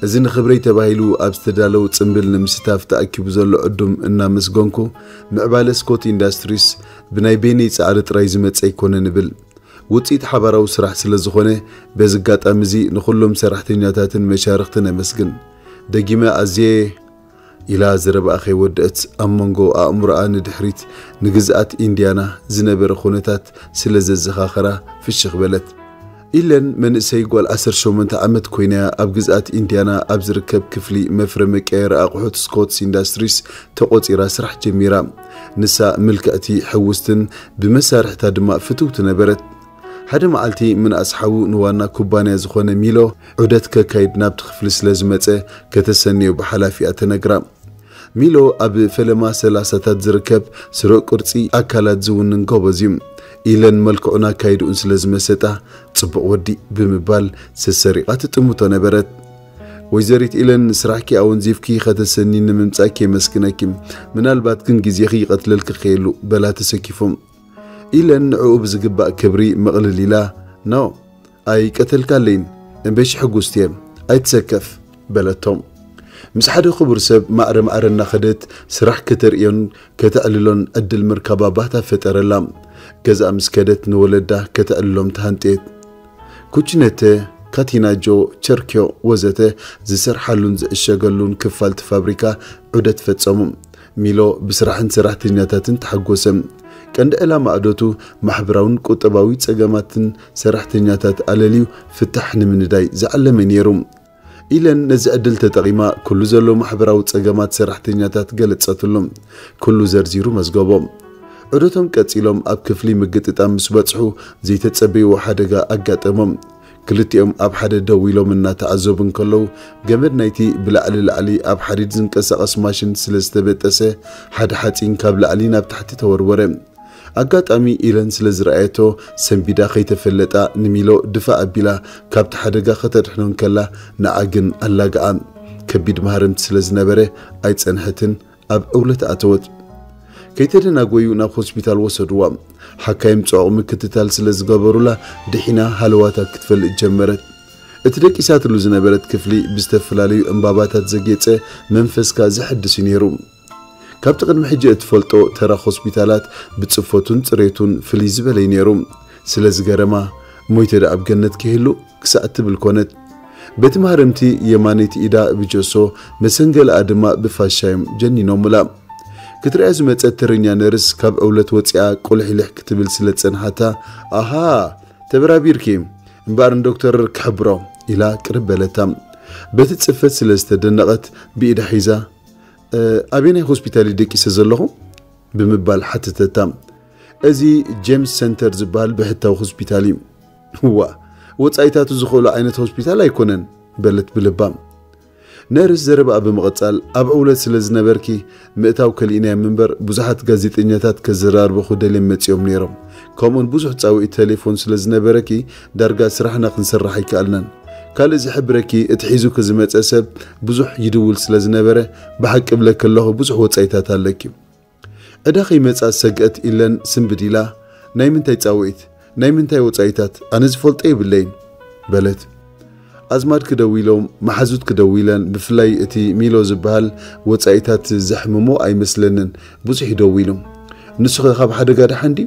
"እዚ ንኽብረይ ተባሂሉ ኣብ ዝተዳለው ጽምብል ንምስታፍ ተኣኪቡ ዘሎ ዕዱም እናመስገንኩ፣ ምዕባለ ስኮት ኢንዳስትሪስ ብናይ በይነይ ጻዕሪ ጥራይ ዝመጸ ኣይኮነን እብል። ውጽኢት ሓባራዊ ስራሕ ስለ ዝኾነ፣ በዚ ኣጋጣሚ እዚ ንኹሎም ሰራሕተኛታትን መሻርኽትን ኣመስግን። ደጊመ ኣዝየ" ኢላ ዘረባኣ ከይወደአት፣ ኣብ መንጎ ኣእምሮኣ ንድሕሪት ንግዝኣት ኢንድያና ዝነበረ ኩነታት ስለ ዘዘኻኸራ ፍሽኽ በለት። ኢለን መንእሰይ ጓል ዓሰርተ ሸሞንተ ዓመት ኮይና፣ ኣብ ግዝኣት ኢንድያና ኣብ ዝርከብ ክፍሊ መፍረ መቀየሪ ኣቑሑት ስኮትስ ኢንዳስትሪስ ተቖጺራ ስራሕ ጀሚራ። ንሳ ምልክዕቲ፣ ሕውስትን ብመሳርሕታ ድማ ፍትውቲ ነበረት። ሓደ መዓልቲ ምንኣስ ሓዉ ንዋና ኩባንያ ዝኾነ ሚሎ ዑደት ከካይድ ናብቲ ክፍሊ ስለ ዝመጸ፣ ከተሰንዮ ብሓላፊኣ ተነግራ። ሚሎ ኣብ ፈለማ ሰላሳታት ዝርከብ ስሩዕ ቅርጺ ኣካላት ዝውንን ጎበዝ እዩ። ኢለን መልክዑን ኣካይድኡን ስለ ዝመሰጣ፣ "ጽቡቕ ወዲ" ብምባል ሰሰሪቓ ትጥምቶ ነበረት። ወይዘሪት ኢለን፣ ስራሕኪ ኣወንዚፍኪ ከተሰኒ ንምምጻእኪ የመስግነኪ። ምናልባት ግን ግዜኺ ይቐትለልኪ ከየሉ በላ ተሰኪፉ። ኢለን ንዕኡ ብዝግባእ ክብሪ ምቕልል ኢላ፣ ኖ፣ ኣይቀተልካለይን፣ እምበይ ሽሕጉስቲ እየ፣ ኣይትሰከፍ በለቶም። ምስ ሓደ ክቡር ሰብ ማዕረ ማዕረ እናኸደት ስራሕ ከተርእዮን ከተዕልሎን ዕድል ምርካባ ባህታ ፈጠረላ። ገዛእ ምስ ከደት ንወለዳ ከተዕልሎም ተሃንጥየት። ኩችነተ፣ ካቲናጆ፣ ቸርኪዮ ወዘተ ዝሰርሓሉን ዝዕሸገሉን ክፋልቲ ፋብሪካ ዑደት ፈጸሙ። ሚሎ ብስራሕን ሰራሕተኛታትን ተሓጎሰ። ቀንዲ ዕላማ ዑደቱ ማሕበራውን ቁጠባዊ ጸገማትን ሰራሕተኛታት ኣለልዩ ፍታሕ ንምንዳይ ዝዓለመ ነይሩ። ኢለን ነዚ ዕድል ተጠቒማ ኩሉ ዘሎ ማሕበራዊ ጸገማት ሰራሕተኛታት ገለጸትሉ። ኩሉ ዘርዚሩ መዝገቦ። ዑደቶም ቀጺሎም ኣብ ክፍሊ ምግጥጣም ምስ በጽሑ ዘይተጸበይዎ ሓደጋ ኣጋጠሞም። ክልቲኦም ኣብ ሓደ ደው ኢሎም እናተዓዘቡ እንከለዉ ገመድ ናይቲ ብላዕሊ ላዕሊ ኣብ ሓዲድ ዝንቀሳቐስ ማሽን ስለ ዝተበጠሰ ሓደ ሓጺን ካብ ላዕሊ ናብ ታሕቲ ተወርወረ። ኣጋጣሚ ኢለን ስለ ዝረኣየቶ ሰንቢዳ ከይተፈለጣ ንሚሎ ድፋ ኣቢላ ካብቲ ሓደጋ ከተድሕኖ እንከላ ንዓ ግን ኣላግኣ። ከቢድ ማህረምቲ ስለ ዝነበረ ኣይጸንሐትን ኣብ ዕውለት ኣተወት። ከይተደናጎዩ ናብ ሆስፒታል ወሰድዋ። ሓካይም ጽዑቕ ምክትታል ስለ ዝገበሩላ ድሒና ሃለዋታ ክትፈልጥ ጀመረት። እቲ ደቂሳትሉ ዝነበረት ክፍሊ ብዝተፈላለዩ ዕምባባታት ዘጌጸ መንፈስካ ዘሐድስ እዩ ነይሩ። ካብቲ ቅድሚ ሕጂ እትፈልጦ ተራ ሆስፒታላት ብጽፈቱን ጽሬቱን ፍልይ ዝበለ እዩ ነይሩ። ስለ ዝገረማ፣ ሞይተ ደኣ ኣብ ገነት ክህሉ ክሳዕ እትብል ኮነት። በቲ ማህረምቲ የማነይቲ ኢዳ ብጀሶ መሰንገለኣ ድማ ብፋሻ እዮም ጀኒኖምላ። ክትሪኣ ዝመጸት ተረኛ ነርስ ካብ ዕውለት ወጺኣ ቁልሒልሕ ክትብል ስለ ዝጸንሓታ፣ ኣሃ፣ ተበራቢርኪ እምበኣር ንዶክተር ክሕብሮ ኢላ ቅርብ በለታ። በቲ ጽፈት ስለ ዝተደነቐት ብኢዳ ሒዛ፣ "እ፣ ኣበየናይ ሆስፒታል እዩ ደቂሰ ዘለኹ?" ብምባል ሓተተታ። "እዚ ጄምስ ሰንተር ዝበሃል ብሕታዊ ሆስፒታል እዩ። እዋ፣ ወጻኢታቱ ዝኽእሎ ዓይነት ሆስፒታል ኣይኮነን" በለት ብልባ። ነርስ ዘረባኣ ብምቕጻል፣ "ኣብ ዕውለት ስለ ዝነበርኪ ምእታው ከሊእናዮም እምበር ብዙሓት ጋዜጠኛታት ከዘራርብኹ ደልዮም መጺኦም ነይሮም። ከምኡውን ብዙሕ ጻውዒት ቴሌፎን ስለ ዝነበረኪ ዳርጋ ስራሕና ክንሰርሕ ኣይከኣልናን። ካልእ ዝሕብረኪ እቲ ሒዙኪ ዝመጸ ሰብ ብዙሕ ይድውል ስለ ዝነበረ ብሓቂ እብለኪ ኣለኹ ብዙሕ ወጻኢታት ኣለኪ። ዕዳ ከይመጻ ዝሰግአት ኢለን ስንብድ ኢላ፣ ናይ ምንታይ ጻውዒት? ናይ ምንታይ ወጻኢታት? ኣነ ዝፈልጦ የብለይን" በለት። ኣዝማድኪ ደዊሎም፣ መሓዙትኪ ደዊለን፣ ብፍላይ እቲ ሚሎ ዝበሃል ወጻኢታት ዘሕምሞ ኣይመስለንን፣ ብዙሕ እዩ ደዊሉ። ንሱኸ ካብ ሓደጋ ደሓን ድዩ?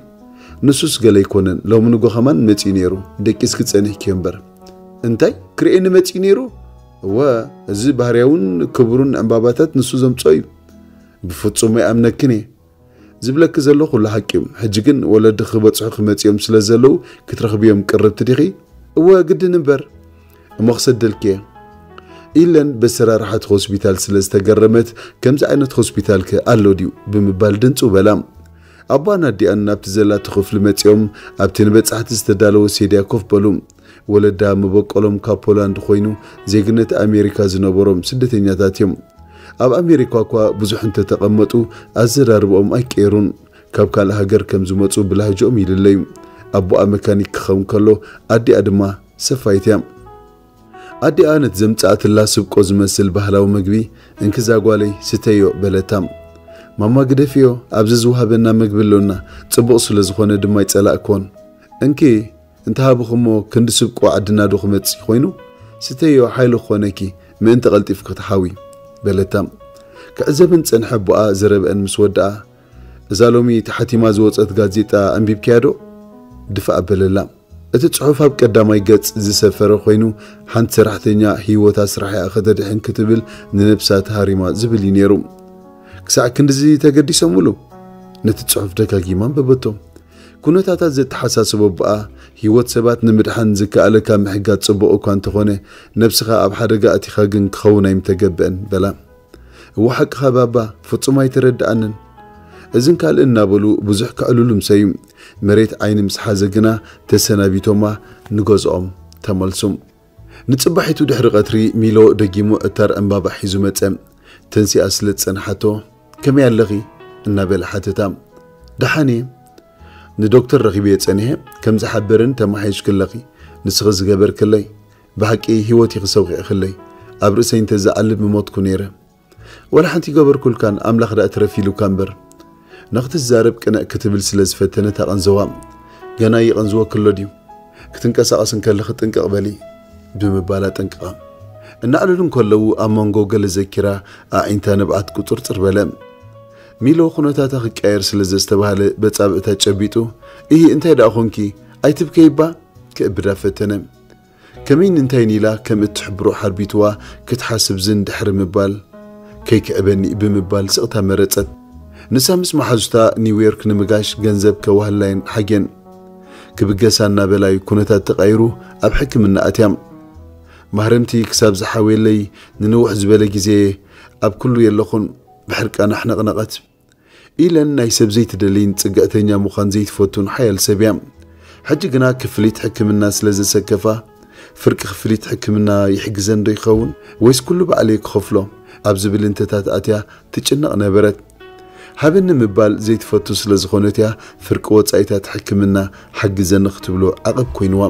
ንሱስ ገለ ኣይኮነን፣ ሎሚ ንጎ ኸማን መጺኡ ነይሩ፣ ደቂስኪ ጸኒሕኪዮ እምበር። እንታይ? ክርእየኒ መጺኡ ነይሩ? እወ፣ እዚ ባህርያውን ክቡርን ዕምባባታት ንሱ ዘምጽኦ እዩ። ብፍጹም ኣይኣምነክን እየ። ዝብለኪ ዘሎ ኩሉ ሓቂ እዩ። ሕጂ ግን ወለዲ ክበጽሑ ክመጽኦም ስለ ዘለዉ ክትረኽብዮም ቅርብቲ ዲኺ? እወ ግድን እምበር። እሞ ክሰደልኪ እየ። ኢለን በሰራርሓት ሆስፒታል ስለ ዝተገረመት ከምዚ ዓይነት ሆስፒታል ከ ኣሎ ድዩ ብምባል ድንጹ በላ። ኣቦኣን ኣዲኣን ናብቲ ዘላቶ ክፍሊ መጺኦም ኣብቲ ንበጻሕቲ ዝተዳለወ ሴድያ ኮፍ በሉ። ወለዳ መበቆሎም ካብ ፖላንድ ኮይኑ ዜግነት ኣሜሪካ ዝነበሮም ስደተኛታት እዮም። ኣብ ኣሜሪካ እኳ ብዙሕ እንተተቐመጡ ኣዘራርብኦም ኣይቀየሩን። ካብ ካልእ ሃገር ከም ዝመጹ ብላህጅኦም ይልለዩ። ኣቦኣ መካኒክ ክኸውን ከሎ ኣዲኣ ድማ ሰፋይት እያ። ኣዲኣ ነቲ ዘምጽኣትላ ስብቆ ዝመስል ባህላዊ መግቢ እንክዛ ጓለይ ስተዮ በለታ። ማማ ግደፍዮ፣ ኣብዚ ዝወሃበና መግቢ ኣሎና፣ ጽቡቕ ስለ ዝኾነ ድማ ኣይጸላእክዎን። እንኪ እንተሃብኹሞ ክንዲ ስብቆ ዓድና ዶ ክመጽእ ኮይኑ? ስተዮ ሓይሊ ክኾነኪ ምእንቲ ቀልጢፍኪ ክትሓዊ በለታ። ክዕዘበን ጸንሐ ኣቦኣ ዘረበአን ምስ ወድኣ፣ እዛ ሎሚ ተሓቲማ ዝወጸት ጋዜጣ ኣንቢብክያ ዶ? ድፋእ ኣበለላ። እቲ ጽሑፍ ኣብ ቀዳማይ ገጽ ዝሰፈረ ኮይኑ ሓንቲ ሰራሕተኛ ህይወታ ስራሕ እያ ከተድሕን ክትብል ንነብሳ ተሃሪማ ዝብል እዩ ነይሩ። ክሳዕ ክንድዚ ተገዲሶምሉ? ነቲ ጽሑፍ ደጋጊማ ኣንበበቶ። ኩነታታት ዘተሓሳስቦ ኣቦኣ፣ ህይወት ሰባት ንምድሓን ዝከኣለካ ምሕጋዝ ጽቡቕ እኳ እንተኾነ፣ ነብስኻ ኣብ ሓደጋ ኣእቲኻ ግን ክኸውን ኣይምተገብአን በላ። እወ ሓቅኻ ባባ፣ ፍጹም ኣይተረድኣንን። እዝን ካልእ እናበሉ ብዙሕ ከዕልሉ ምሰዩ። መሬት ዓይኒ ምስ ሓዘ ግና ተሰናቢቶማ ንገዝኦም ተመልሱ። ንጽባሒቱ ድሕሪ ቀትሪ ሚሎ ደጊሙ ዕታር ዕምባባ ሒዙ መጸ። ተንሲኣ ስለ ዝጸንሓቶ፣ "ከመይ ኣለኺ?" እናበለ ሓተታ። "ደሓን እየ። ንዶክተር ረኺበዮ ጸኒሐ፣ ከም ዝሓበርን ተመሓይሽኪ ኣለኺ። ንስኺ ዝገበርክለይ፣ ብሓቂ ህይወት ኢኺ ሰውኺዕክለይ። ኣብ ርእሰይ እንተዝዓልብ ምሞትኩ ነይረ። ወላ ሓንቲ ይገበርኩልካን፣ ኣምላኽ ደኣ ትረፍ ኢሉካ እምበር። ንኽትዛረብ ቅንዕ ክትብል ስለ ዝፈተነት ኣቐንዘዋ። ገና ይቐንዝወኪ ኣሎ ድዩ? ክትንቀሳቐስ እንከለኺ ጥንቅቕ በሊ፣ ብምባል ኣጠንቅቓ። እናዕለሉ እንከለዉ ኣብ መንጎ ገለ ዘኪራ ኣዒንታ ንብዓት ቁጽርጽር በለ። ሚሎ ኩነታታ ክቀየር ስለ ዘስተባህለ በጻብዕታ ጨቢጡ፣ "እሂ እንታይ ደኣ ኾንኪ? ኣይትብከይባ?" ክእብዳ ፈተነ። ከመይን እንታይን ኢላ ከም እትሕብሮ ሓርቢትዋ ክትሓስብ ዝን ድሕሪ ምባል፣ "ከይክዕበኒ" ብምባል ስቕታ መረጸት። ንሳ ምስ መሓዙታ ኒውዮርክ ንምጋሽ ገንዘብ ከዋህላየን ሓጌን። ክብገሳ እናበላዩ ኩነታት ተቓይሩ ኣብ ሕክምና ኣትያ። ማህረምቲ ክሳብ ዝሓውየለይ ንንውሕ ዝበለ ግዜ ኣብ ኩሉ የለኹን ብሕርቃን ኣሕነቕነቐት። ኢለን ናይ ሰብ ዘይትደልይን ጽግዕተኛ ምዃን ዘይትፈቱን ሓያል ሰብ እያ። ሕጂ ግና ክፍሊት ሕክምና ስለ ዘሰከፋ፣ ፍርቂ ክፍሊት ሕክምና ይሕግዘን ዶ ይኸውን ወይስ ኩሉ ባዕለይ ክኸፍሎ ኣብ ዝብል እንተታት ኣትያ ትጭነቕ ነበረት። ሃበኒ ምባል ዘይትፈቱ ስለ ዝኾነት እያ ፍርቂ ወጻኢታት ሕክምና ሓግዘኒ ክትብሎ ዓቐብ ኮይንዋ።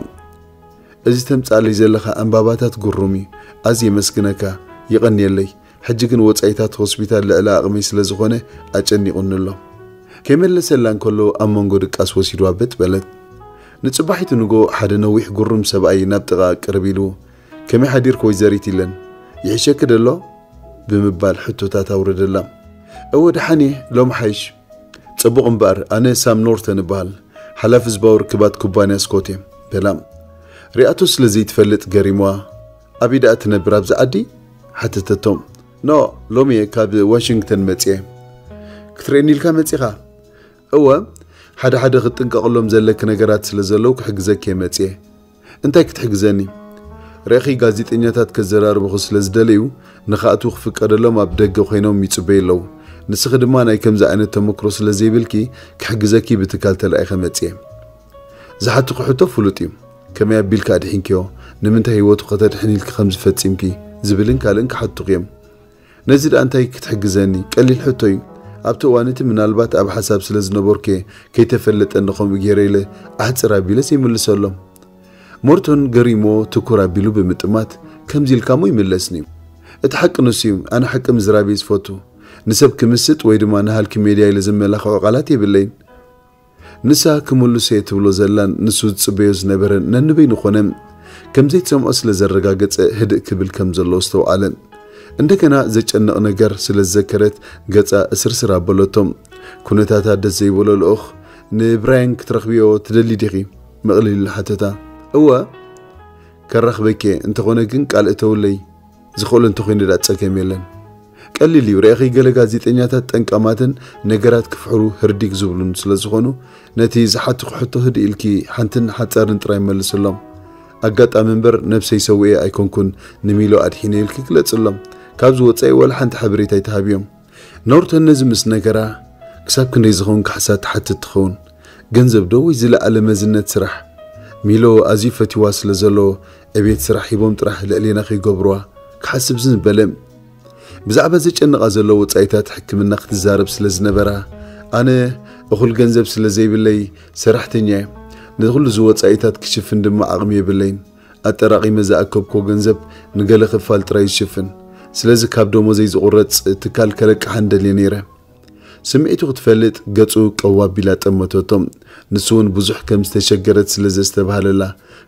እዚ ተምጻለይ ዘለኻ ዕምባባታት ግሩም እዩ። ኣዝየ የመስግነካ። የቐንየለይ። ሕጂ ግን ወጻኢታት ሆስፒታል ልዕሊ ዓቕመይ ስለ ዝኾነ ኣጨኒቑኒ ኣሎ። ከይመለሰላ እንከሎ ኣብ መንጎ ድቃስ ወሲድዋ በጥ በለት። ንጽባሒቱ ንጎ ሓደ ነዊሕ ግሩም ሰብኣይ ናብ ጥቓ ቅርብ ኢሉ፣ "ከመይ ሓዲርክ ወይዘሪት?" ኢለን። "ይሕሸኪ ደሎ?" ብምባል ሕቶታት ኣውረደላ። "እወ ደሓን እየ፣ ሎም ሓይሽ?" "ጽቡቕ እምበኣር፣ ኣነ ሳም ኖርተን እበሃል፣ ሓላፊ ህዝባዊ ርክባት ኩባንያ ስኮት እየ" በላ። ሪኣቶ ስለ ዘይትፈልጥ ገሪምዋ። "ኣበይ ደኣ ትነብር ኣብዚ ዓዲ?" ሓተተቶ። "ኖ፣ ሎሚ እየ ካብ ዋሽንግተን መጽየ። ክትርእየኒ ኢልካ መጺኻ?" "እወ፣ ሓደ ሓደ ክትጥንቀቕሎም ዘለኪ ነገራት ስለ ዘለዉ ክሕግዘኪ እየ መጽየ። እንታይ ክትሕግዘኒ?" "ርኢኺ፣ ጋዜጠኛታት ከዘራርቡኺ ስለ ዝደለዩ፣ ንኽኣትዉ ክፍቀደሎም ኣብ ደገ ኮይኖም ይጽበዩ ኣለዉ። ንስኺ ድማ ናይ ከምዚ ዓይነት ተመክሮ ስለ ዘይብልኪ፣ ክሕግዘኪ ብትካል ተላኢኸ መጽየ። ዝሓትኹ ሕቶ ፍሉጥ እዩ። ከመይ ኣቢልኪ ኣድሒንክዮ? ንምንታይ ህይወቱ ከተድሕኒ ኢልኪ ከምዚ ፈጺምኪ?" ዝብልን ካልእን ክሓቱኺ እዮም። ነዚ ደኣ እንታይ ክትሕግዘኒ? ቀሊል ሕቶ እዩ። ኣብቲ እዋን እቲ ምናልባት ኣብ ሓሳብ ስለ ዝነበርኩ እየ ከይተፈለጠኒ ከምኡ ገይረ ኢለ ኣሕጽር ኣቢለ ዘይምልሰሎም። ሞርቶን ገሪሞ ትኩር ኣቢሉ ብምጥማት፣ "ከምዚ ኢልካ እሞ ይምለስኒ እዩ። እቲ ሓቂ ንሱ እዩ። ኣነ ሓቂ ምዝራብ እየ ዝፈቱ። ንሰብ ክምስጥ ወይ ድማ ንሃልኪ ሜድያ ኢለ ዘመላኽዖ ቃላት የብለይን። ንሳ ክምልሶ እየ ትብሎ ዘላን ንሱ ዝጽበዮ ዝነበረን ነንበይኑ ኾነ። ከም ዘይትሰምዖ ስለ ዘረጋገጸ ህድእ ክብል ከም ዘለዎ ኣስተውዓለ። እንደገና ዘጨንቕ ነገር ስለ ዝዘከረት ገጻ እስርስር ኣበለቶ። ኩነታታ ደስ ዘይበሎ ልኡኽ፣ "ንብራያን ክትረኽብዮ ትደሊ ዲኺ?" መቕሊል ሓተታ። "እወ፣ ከራኽበኪ እየ፣ እንተኾነ ግን ቃል እተውለይ፣ ዝኽእሎ እንተኾይኑ ደኣ ጸገም የለን። ቀሊል እዩ፣ ርኢኺ፣ ገለ ጋዜጠኛታት ጠንቃማትን ነገራት ክፍሕሩ ህርዲግ ዝብሉን ስለ ዝኾኑ፣ ነቲ ዝሓትኹ ሕቶ ህድእ ኢልኪ ሓንትን ሓጻርን ጥራይ መልስሎም። ኣጋጣሚ እምበር ነብሰይ ሰዊኤ ኣይኮንኩን፣ ንሚሎ ኣድሒነ ኢልኪ ግለጽሎም። ካብዚ ወጻኢ ዋላ ሓንቲ ሓበሬታ ኣይትሃብዮም።" ኖርተን ነዚ ምስ ነገራ፣ ክሳብ ክንደይ ዝኸውን ካሕሳ ትሓትት ትኸውን? ገንዘብ ዶ ወይ ዝለዓለ መዝነት ስራሕ? ሚሎ ኣዝዩ ፈትይዋ ስለ ዘሎ፣ ዕቤት ስራሕ ሂቦም ጥራሕ ልዕሌና ከይገብርዋ ክሓስብ ዝን በለ። ብዛዕባ ዘጨንቓ ዘሎ ወጻኢታት ሕክምና ክትዛረብ ስለ ዝነበራ፣ ኣነ እኹል ገንዘብ ስለ ዘይብለይ ሰራሕተኛ እየ። ነዚ ኩሉ እዚ ወጻኢታት ክሽፍን ድማ ዓቕሚ የብለይን። ኣጠራቒመ ዝኣከብኮ ገንዘብ ንገለ ክፋል ጥራይ ዝሽፍን። ስለዚ ካብ ደሞዘይ ዝቑረጽ ትካል ከለቅሓ እንደልየ ነይረ። ስምዒቱ ክትፈልጥ ገጹ ቀው ኣቢላ ጠመተቶ። ንሱ እውን ብዙሕ ከም ዝተሸገረት ስለ ዘስተብሃለላ፣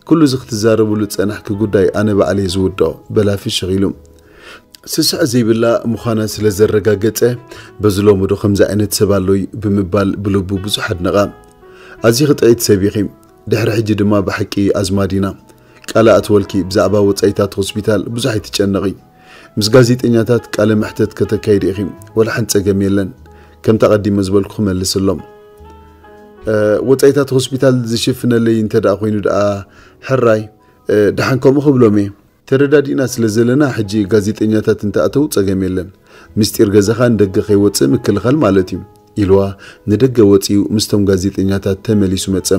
"ኩሉ እዚ ክትዛረብሉ ዝጸናሕኪ ጉዳይ ኣነ ባዕለይ ዝውድኦ" በላ ፍሽኽ ኢሉ። ስስዕ ዘይብላ ምዃና ስለ ዘረጋገጸ፣ "በዚ ሎሚ ዶ ከምዚ ዓይነት ሰብ ኣሎይ?" ብምባል ብልቡ ብዙሕ ኣድነቓ። "ኣዚኺ ጥዕይቲ ሰብ ኢኺ፣ ድሕሪ ሕጂ ድማ ብሓቂ ኣዝማዲና። ቃል ኣእትወልኪ፣ ብዛዕባ ወጻኢታት ሆስፒታል ብዙሕ ኣይትጨነቒ። ምስ ጋዜጠኛታት ቃለ መሕተት ከተካይዲ ኢኺ፣ ወላ ሓንቲ ጸገም የለን። ከምታ ቀዲመ ዝበልኩ ክመልስሎም። እ፣ ወጻኢታት ሆስፒታል ዝሽፍነለይ እንተ ደኣ ኮይኑ ደኣ ሕራይ፣ እ፣ ደሓን ከምኡ ክብሎም እየ። ተረዳዲእና ስለ ዘለና ሕጂ ጋዜጠኛታት እንተኣተው ጸገም የለን። ምስጢር ገዛኻ ንደገ ከይወጽእ ምክልኻል ማለት እዩ" ኢልዋ ንደገ ወጺኡ ምስቶም ጋዜጠኛታት ተመሊሱ መጸ።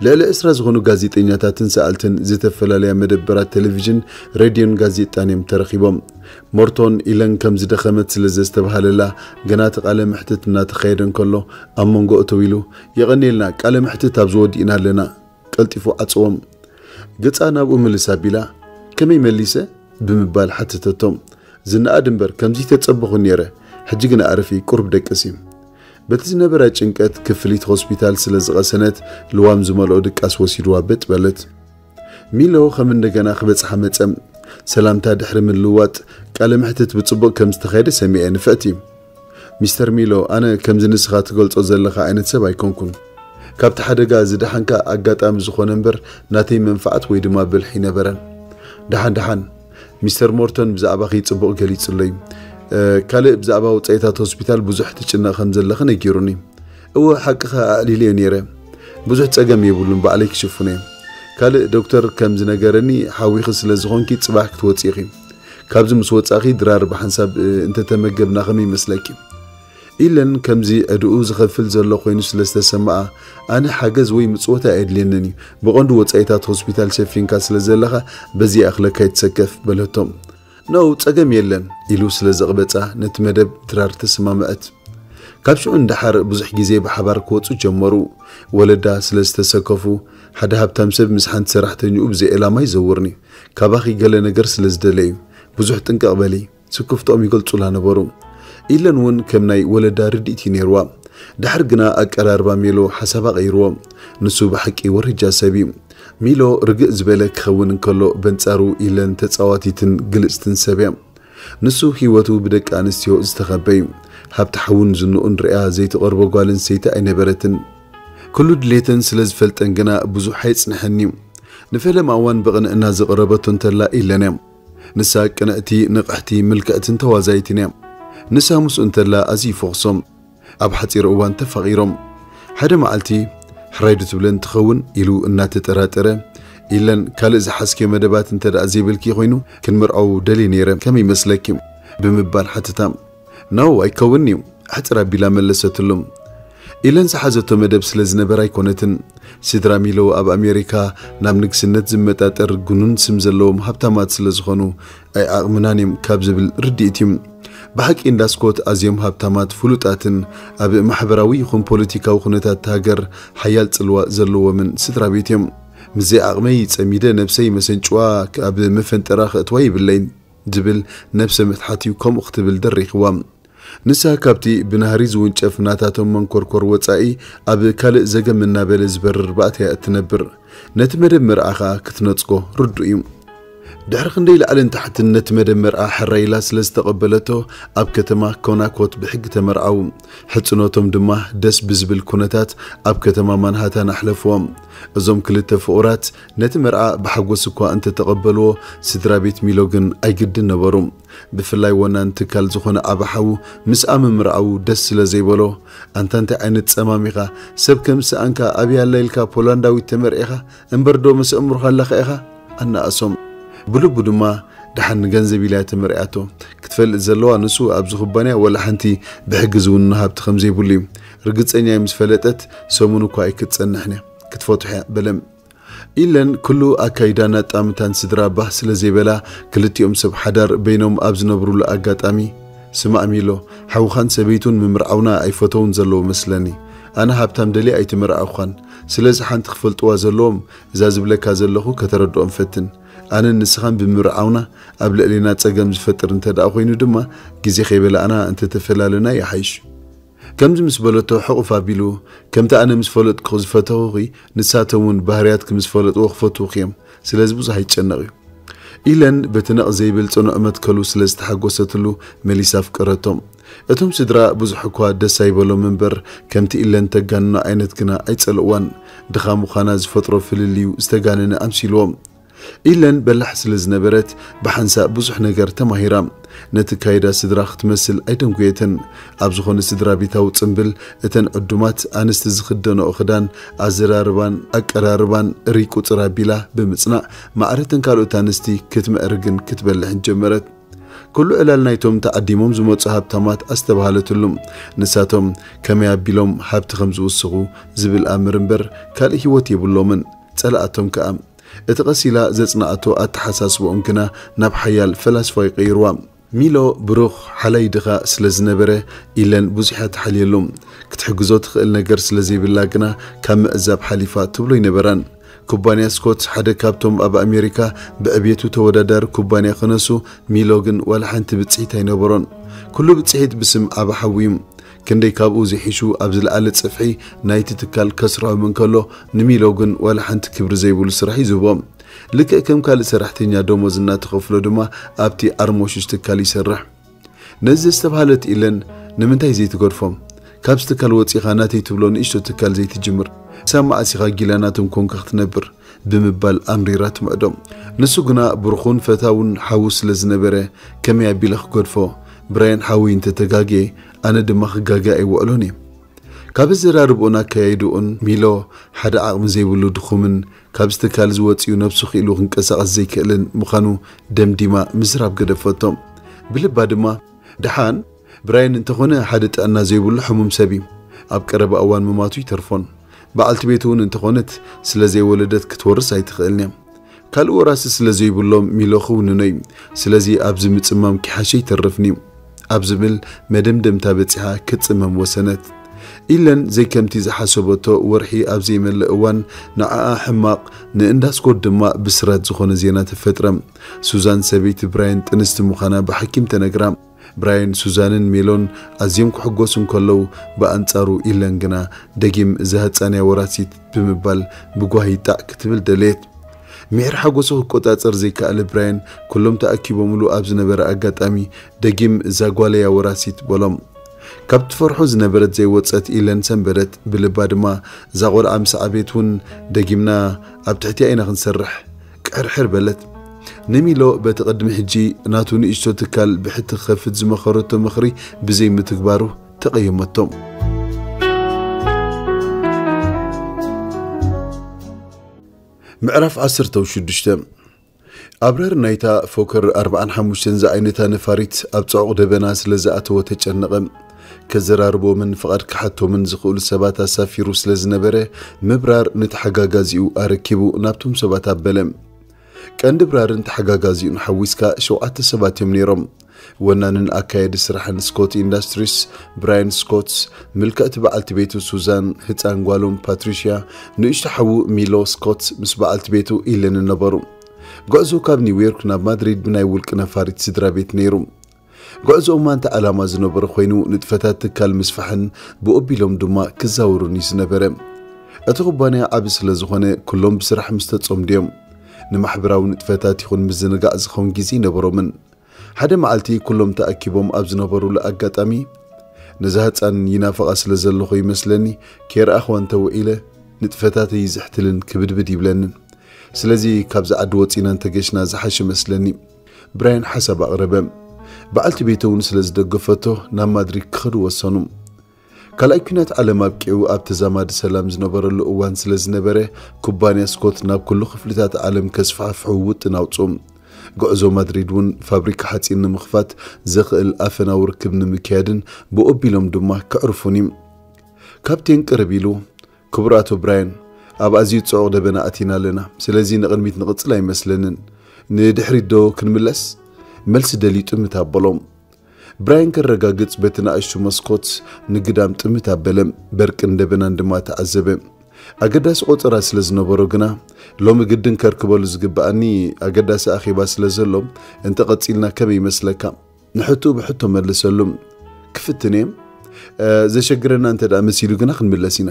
ልዕሊ ዕስራ ዝኾኑ ጋዜጠኛታትን ሰኣልትን ዝተፈላለያ መደበራት ቴሌቪዥን፣ ሬድዮን ጋዜጣን እዮም ተረኺቦም። ሞርቶን ኢለን ከም ዝደኸመት ስለ ዘስተብሃለላ፣ ገና እቲ ቃለ መሕትት እናተኻየደ እንከሎ ኣብ መንጎ እተው ኢሉ፣ "የቐንየልና፣ ቃለ መሕትት ኣብዚ ወዲእና ኣለና" ቀልጢፉ ዓጽዎም። ገጻ ናብኡ ምልስ ኣቢላ፣ "ከመይ መሊሰ?" ብምባል ሓተተቶ። ዝነኣድ እምበር ከምዚ ተጸበኹ ነይረ። ሕጂ ግን ኣረፊ ቁሩብ ደቅሲ። በቲ ዝነበራ ጭንቀት ክፍሊት ሆስፒታል ስለ ዝቐሰነት ልዋም ዝመልኦ ድቃስ ወሲድዋ በጥ በለት። ሚሎ ከም እንደገና ክበጽሓ መጸ። ሰላምታ ድሕሪ ምልውዋጥ ቃለ መሕትት ብጽቡቕ ከም ዝተኻየደ ሰሚዐ። ንፍዕቲ ሚስተር ሚሎ፣ ኣነ ከምዚ ንስኻ ትገልጾ ዘለኻ ዓይነት ሰብ ኣይኮንኩን። ካብቲ ሓደጋ ዝደሓንካ ኣጋጣሚ ዝኾነ እምበር ናተይ መንፍዓት ወይ ድማ ብልሒ ኣይነበረን። ደሓን ደሓን ሚስተር ሞርቶን ብዛዕባኺ ጽቡቕ ገሊጹለይ። ካልእ ብዛዕባ ወጻኢታት ሆስፒታል ብዙሕ ትጭነቕ ከም ዘለኺ ነጊሩኒ። እወ ሓቅኻ ኣዕሊለዮ ነይረ። ብዙሕ ጸገም የብሉን፣ ባዕለይ ክሽፍኖ እየ። ካልእ ዶክተር ከም ዝነገረኒ ሓዊኺ ስለ ዝኾንኪ ጽባሕ ክትወጺ ኢኺ። ካብዚ ምስ ወጻኺ ድራር ብሓንሳብ እንተተመገብና ከመይ ይመስለኪ? ኢለን ከምዚ ዕድኡ ዝኸፍል ዘሎ ኮይኑ ስለ ዝተሰምኣ፣ ኣነ ሓገዝ ወይ ምጽወታ ኣየድልየንን እዩ፣ ብቐንዱ ወጻኢታት ሆስፒታል ሸፊንካ ስለ ዘለኻ በዚ ይኣኽለካ ይትሰከፍ በለቶ። ነው ጸገም የለን ኢሉ ስለ ዘቕበጻ ነቲ መደብ ድራር ተሰማምዐት። ካብ ሽዑ ንደሓር ብዙሕ ግዜ ብሓባር ክወጹ ጀመሩ። ወለዳ ስለ ዝተሰከፉ ሓደ ሃብታም ሰብ ምስ ሓንቲ ሰራሕተኛኡ ብዘይ ዕላማ ይዘውርኒ። ካባኺ ገለ ነገር ስለ ዝደለዩ ብዙሕ ጥንቀቕ በሊ። ስክፍትኦም ይገልጹላ ነበሩ። ኢለን እውን ከም ናይ ወለዳ ርድኢት እዩ ነይርዋ። ድሓር ግና ኣቀራርባ ሜሎ ሓሳባ ቀይርዎ። ንሱ ብሓቂ ወረጃ ሰብ እዩ። ሚሎ ርግእ ዝበለ ክኸውን እንከሎ በንጻሩ ኢለን ተጻዋቲትን ግልጽትን ሰብ እያ። ንሱ ህይወቱ ብደቂ ኣንስትዮ ዝተኸበ እዩ። ሃብቲ ሓውን ዝንኡን ርእያ ዘይትቐርቦ ጓል ኣንስተይቲ ኣይነበረትን። ኩሉ ድሌተን ስለ ዝፈልጠን ግና ብዙሕ ኣይጽንሐን እዩ። ንፈለማ እዋን ብቕንእና ዝቐረበቶ እንተላ ኢለን እያ። ንሳ ቅንዕቲ፣ ንቕሕቲ፣ ምልክዕትን ተዋዛይትን እያ። ንሳ ምስኡ እንተላ ኣዝዩ ይፈኹሶም። ኣብ ሓጺር እዋን ተፋቒሮም። ሓደ መዓልቲ ሕራይ ዶ ትብለን ትኸውን ኢሉ እናተጠራጠረ፣ ኢለን ካልእ ዝሓዝክዮ መደባት እንተ ደኣ ዘይብልኪ ኮይኑ ክንምርዓው ደልየ ነይረ፣ ከመይ ይመስለኪ? ብምባል ሓተታ። ነው ኣይከውንን'ዩ፣ ኣሕጽር ኣቢላ መለሰትሉ። ኢለን ዝሓዘቶ መደብ ስለ ዝነበራ ኣይኮነትን። ስድራ ሚሎ ኣብ ኣሜሪካ ናብ ንግስነት ዝመጣጠር ግኑን ስም ዘለዎም ሃብታማት ስለ ዝኾኑ ኣይዓቕምናን እዮም ካብ ዝብል ርድኢት እዩ። ብሓቂ እንዳ ስኮት ኣዝዮም ሃብታማት ፍሉጣትን ኣብ ማሕበራዊ ይኹን ፖለቲካዊ ኩነታት እታ ሃገር ሓያል ጽልዋ ዘለዎምን ስድራ ቤት እዮም። ምስ ዘይዓቕመይ ጸሚደ ነብሰይ መሰንጭዋ ኣብ መፈንጠራ ከእትዋ ይብለይን ዝብል ነብሰ ምትሓት እዩ ከምኡ ክትብል ደሪኽዋ። ንሳ ካብቲ ብናህሪ ዝውንጨፍ ናታቶም መንኮርኮር ወጻኢ ኣብ ካልእ ዘገም እናበለ ዝበርር ባእታ እያ እትነብር። ነቲ መደብ መርዓ ኸኣ ክትነጽጎ ርዱእ እዩ። ድሕሪ ክንደይ ላዕልን ታሕትን ነቲ መደብ መርዓ ሕራይ ኢላ ስለ ዝተቐበለቶ ኣብ ከተማ ኮናኮት ብሕጊ ተመርዓዉ። ሕጽኖቶም ድማ ደስ ብዝብል ኩነታት ኣብ ከተማ ማንሃታን ኣሕለፍዎም። እዞም ክልተ ፍቑራት ነቲ መርዓ ብሓጎስ እኳ እንተተቐበልዎ፣ ስድራ ቤት ሚሎ ግን ኣይግድን ነበሩ። ብፍላይ ወናን ትካል ዝኾነ ዓቢ ሓዉ ምስኣ ምምርዓዉ ደስ ስለ ዘይበሎ፣ ኣንታ እንታይ ዓይነት ጸማም ኢኻ፣ ሰብ ከም ዝሰኣንካ ኣበይ ኣላ ኢልካ ፖላንዳዊት ተመርዒኻ፣ እምበር ዶ ምስ ኣእምሮኻ ኣለኻ ኢኻ? ኣናኣሶም። ብልቡ ድማ ደሓን ንገንዘብ ኢላ እያ ተመርዕያቶ። ክትፈልጥ ዘለዋ ንሱ ኣብዚ ኩባንያ ወላ ሓንቲ ብሕጊ ዝውንኖ ሃብቲ ከም ዘይብሉ እዩ። ርግጸኛ እየ ምስ ፈለጠት ሰሙን እኳ ኣይክትጸንሕን እያ። ክትፈትሖ እያ በለ። ኢለን ኩሉ ኣካይዳን ኣጣምታን ስድራ ባህ ስለ ዘይበላ፣ ክልቲኦም ሰብ ሓዳር በይኖም ኣብ ዝነብሩሉ ኣጋጣሚ፣ ስማዕ ሚሎ፣ ሓውኻን ሰበይቱን ምምርዓውና ኣይፈተውን ዘለዉ መስለኒ። ኣነ ሃብታም ደልየ ኣይተመርዓኹኻን። ስለዚ ሓንቲ ክፈልጥዋ ዘለዎም፣ እዛ ዝብለካ ዘለኹ ከተረድኦም ፈትን። ኣነን ንስኻን ብምምርዓውና ኣብ ልዕሌና ጸገም ዝፈጥር እንተ ደኣ ኮይኑ ድማ፣ ግዜ ከይበላዕና እንተተፈላለና ይሓይሽ። ከምዚ ምስ በለቶ ሕቑፍ ኣቢሉ፣ ከምቲ ኣነ ምስ ፈለጥኩኺ ዝፈተኹኺ፣ ንሳቶም እውን ባህርያትኪ ምስ ፈለጥዎ ክፈትዉኺ እዮም። ስለዚ ብዙሕ ኣይጨነቕ እዩ። ኢለን በቲ ነቕ ዘይብል ጽኑዕ መትከሉ ስለ ዝተሓጎሰትሉ መሊሳ ኣፍቀረቶ። እቶም ስድራ ብዙሕ እኳ ደስ ኣይበሎም እምበር፣ ከምቲ ኢለን ተጋንኖ ዓይነት ግና ኣይጸልእዋን። ድኻ ምዃና ዝፈጥሮ ፍልልዩ ዝተጋነነ ኣምሲልዎም። ኢለን በላሕ ስለ ዝነበረት ብሓንሳእ ብዙሕ ነገር ተማሂራ። ነቲ ካይዳ ስድራ ክትመስል ኣይደንጉየትን። ኣብ ዝኾነ ስድራ ቤታዊ ጽምብል እተን ዕዱማት ኣንስቲ ዝኽደንኦ ክዳን፣ ኣዘራርባን ኣቀራርባን ርይ ቁጽር ኣቢላ ብምጽናዕ ማዕረተን ካልኦት ኣንስቲ ክትምዕርግን ክትበልሕን ጀመረት። ኩሉ ዕላል ናይቶም ተዓዲሞም ዝመጹ ሃብታማት ኣስተብሃለትሉ። ንሳቶም ከመይ ኣቢሎም ሃብቲ ከም ዝውስኹ ዝብል ኣምር እምበር ካልእ ህይወት የብሎምን። ጸላኣቶም ከኣ። እቲ ቀስ ኢላ ዘጽንዓቶ ኣተሓሳስባኦም ግና ናብ ሓያል ፈላስፋ ይቐይርዋ። ሚሎ ብሩኽ ሓላይ ድኻ ስለ ዝነበረ ኢለን ብዙሕ እያ ትሓልየሉ። ክትሕግዞ ትኽእል ነገር ስለ ዘይብላ ግና ካብ ምዕዛብ ሓሊፋ ትብሎ ኣይነበራን። ኩባንያ ስኮት ሓደ ካብቶም ኣብ ኣሜሪካ ብዕብየቱ ተወዳዳሪ ኩባንያ ክነሱ፣ ሚሎ ግን ዋላ ሓንቲ ብፅሒት ኣይነበሮን። ኩሉ ብፅሒት ብስም ዓቢ ሓዊ እዩ። ክንደይ ካብኡ ዝሒሹ ኣብ ዝለዓለ ጽፍሒ ናይቲ ትካል ከስርሖም እንከሎ፣ ንሚሎ ግን ዋላ ሓንቲ ክብሪ ዘይብሉ ስራሕ እዩ ዝህቦ። ልክዕ ከም ካልእ ሰራሕተኛ ደሞዝ እናተኸፍሎ ድማ ኣብቲ ዓርሞሽሽ ትካል ይሰርሕ። ነዚ ዝተባህለት ኢለን፣ "ንምንታይ ዘይትገድፎም? ካብዚ ትካል ወጺኻ ናተይ ትብሎ ንእሽቶ ትካል ዘይትጅምር? ክሳብ መዓስ ኢኻ ጊላ ናቶም ኮንካ ክትነብር?" ብምባል ኣምሪራ ትምዕዶ። ንሱ ግና ብሩኹን ፈታውን ሓዉ ስለ ዝነበረ፣ "ከመይ ኣቢለ ክገድፎ? ብራየን ሓወይ እንተተጋግየ፣ ኣነ ድማ ክጋገ ኣይውዕሎን እየ።" ካብ ኣዘራርብኡን ኣከያይድኡን፣ ሚሎ ሓደ ዓቕሚ ዘይብሉ ድኹምን ካብዚ ትካል እዚ ወጺኡ ነብሱ ክኢሉ ክንቀሳቐስ ዘይክእልን ምዃኑ ደምዲማ ምዝራብ ገደፈቶ። ብልባ ድማ፣ "ደሓን፣ ብራየን እንተኾነ ሓደ ጥዕና ዘይብሉ ሕሙም ሰብ እዩ። ኣብ ቀረባ እዋን ምማቱ ይተርፎን። በዓልቲ ቤቱ እውን እንተኾነት ስለ ዘይወለደት ክትወርስ ኣይትኽእልን እያ። ካልእ ወራሲ ስለ ዘይብሎም ሚሎ ክውንኖ እዩ። ስለዚ ኣብዚ ምጽማም ኪሓሸ ይተርፍኒ እዩ" ኣብ ዝብል መደምደምታ በጺሓ ክትጽመም ወሰነት። ኢለን ዘይከምቲ ዝሓሰበቶ፣ ወርሒ ኣብ ዘይመልእ እዋን ንዓኣ ሕማቕ፣ ንእንዳ ስኮት ድማ ብስራት ዝኾነ ዜና ተፈጥረ። ሱዛን ሰበይቲ ብራየን ጥንስቲ ምዃና ብሓኪም ተነግራ። ብራየን፣ ሱዛንን ሜሎን ኣዝዮም ክሕጎሱ እንከለዉ፣ ብኣንጻሩ ኢለን ግና ደጊም እዛ ህጻን እያ ወራሲት ብምባል ብጓሂ ጣዕ ክትብል ደለየት። ምሒር ሓጎሱ ክቆጻጸር ዘይከኣለ ብራየን፣ ኩሎም ተኣኪቦምሉ ኣብ ዝነበረ ኣጋጣሚ ደጊም እዛ ጓለይ እያ ወራሲት በሎም። ካብ ትፈርሖ ዝነበረት ዘይወጸት ኢለን ሰንበደት። ብልባ ድማ፣ "እዛ ቆልዓ ምስ ዓብየት እውን ደጊምና ኣብ ትሕቲኣ ኢና ክንሰርሕ" ቅሕርሕር በለት። ንሚሎ በቲ ቅድሚ ሕጂ ናቱ ንእሽቶ ትካል ብሕቲ ክኸፍት ዝመኸረቶ ምኽሪ ብዘይምትግባሩ ተቐየመቶ። ምዕራፍ ዓሰርተ ሽዱሽተ። ኣብረር ናይታ ፎከር ኣርባዓን ሓሙሽተን ዝዓይነታ ነፋሪት ኣብ ጽዑቕ ደበና ስለ ዝኣተወ ተጨነቐ። ከዘራርቦምን ፍቓድ ክሓቶምን ዝኽእሉ ሰባት ኣሳፊሩ ስለ ዝነበረ፣ ምብራር ንተሓጋጋዚኡ ኣረኪቡ ናብቶም ሰባት ኣበለ። ቀንዲ ብራርን ተሓጋጋዚኡን ሓዊስካ ሸውዓተ ሰባት እዮም ነይሮም። ወናንን ኣካያዲ ስራሕን ስኮት ኢንዳስትሪስ፣ ብራያን ስኮት፣ ምልክዕቲ በዓልቲ ቤቱ ሱዛን፣ ህጻን ጓሎም ፓትሪሽያ፣ ንእሽቶ ሓዉ ሚሎ ስኮት ምስ በዓልቲ ቤቱ ኢለንን ነበሩ። ጉዕዞ ካብ ኒውዮርክ ናብ ማድሪድ ብናይ ውልቂ ነፋሪት ስድራ ቤት ነይሩ። ጉዕዞኦም ኣንታ ዕላማ ዝነበሮ ኮይኑ፣ ንጥፈታት ትካል ምስፋሕን ብኦቢሎም ድማ ክዛወሩን እዩ ዝነበረ። እቲ ኩባንያ ዓቢ ስለ ዝኾነ፣ ኩሎም ብስራሕ ምስ ተጸምዱ እዮም። ንማሕበራዊ ንጥፈታት ይኹን ምዝንጋዕ ዝኸውን ግዜ ይነበሮምን። ሓደ መዓልቲ ኩሎም ተኣኪቦም ኣብ ዝነበሩሉ ኣጋጣሚ፣ "ነዛ ህጻን ይናፍቓ ስለ ዘለኹ ይመስለኒ፣ ከይረኣኽዋ እንተውዒለ ንጥፈታተይ ይዝሕትልን ክብድብድ ይብለንን። ስለዚ ካብዚ ዓዲ ወጺና እንተገሽና ዝሓሸ መስለኒ" ብራያን ሓሳብ ኣቕረበ። በዓልቲ ቤቱ እውን ስለ ዝደገፈቶ ናብ ማድሪድ ክኸዱ ወሰኑ። ካልኣይ ኲናት ዓለም ኣብቂዑ ኣብ ተዛማዲ ሰላም ዝነበረሉ እዋን ስለ ዝነበረ፣ ኩባንያ ስኮት ናብ ኩሉ ክፍልታት ዓለም ከስፋሕፍሑ ውጥን ኣውጽኡ። ጉዕዞ ማድሪድ እውን ፋብሪካ ሓጺን ንምኽፋት ዘኽእል ኣፈናዊ ርክብ ንምክያድን ብኦቢሎም ድማ ከዕርፉን እዩ። ካፕቴን ቅርብ ኢሉ፣ "ክቡር ኣቶ ብራያን፣ ኣብ ኣዝዩ ጽዑቕ ደበና ኣቲና ኣለና። ስለዚ ንቕድሚት ንቕጽል ኣይመስለንን። ንድሕሪት ዶ ክንምለስ?" መልሲ ደልዩ ጥምት ኣበሎም። ብራያን ከረጋግጽ በቲ ንኣሽቱ መስኮት ንግዳም ጥምት ኣበለ። በርቅን ደበናን ድማ ተዓዘበ። ኣገዳሲ ቆጸራ ስለ ዝነበሮ ግና፣ "ሎሚ ግድን ከርክበሉ ዝግብኣኒ ኣገዳሲ ኣኼባ ስለ ዘሎ፣ እንተ ቀጺልና ከመይ ይመስለካ?" ንሕቶኡ ብሕቶ መለሰሉ። "ክፍትን እየ። እ፣ ዘሸግረና እንተ ደኣ መሲሉ ግና ክንምለስ ኢና።"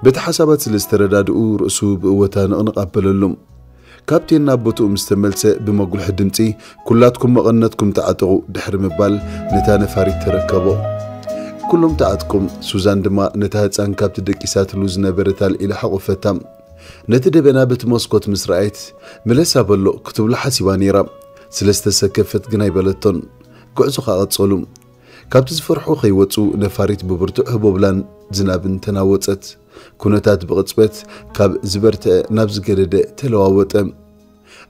በቲ ሓሳባት ስለ ዝተረዳድኡ፣ ርእሱ ብእወታ ንቕንቕ ኣበለሉ። ካፕቴን ናብ ቦትኡ ምስ ተመልሰ፣ ብመጉልሒ ድምጺ፣ "ኩላትኩም መቐነትኩም ተዓጠቑ" ድሕሪ ምባል፣ ነታ ነፋሪት ተረከቦ። ኩሎም ተዓጥቁ። ሱዛን ድማ ነታ ህጻን ካብቲ ደቂሳትሉ ዝነበረት ኣልዒላ ሓቑፈታ። ነቲ ደበና በቲ መስኮት ምስ ረኣየት፣ "ምለሳ በሎ" ክትብሎ ሓሲባ ነይራ። ስለ ዝተሰከፈት ግን ኣይበለቶን። ጉዕዞ ከኣ ቀጸሉ። ካብቲ ዝፈርሑ ከይወጹ፣ ነፋሪት ብብርቱዕ ህቦብላን ዝናብን ተናወጸት። ኩነታት ብቕጽበት ካብ ዝበርትዐ ናብ ዝገደደ ተለዋወጠ።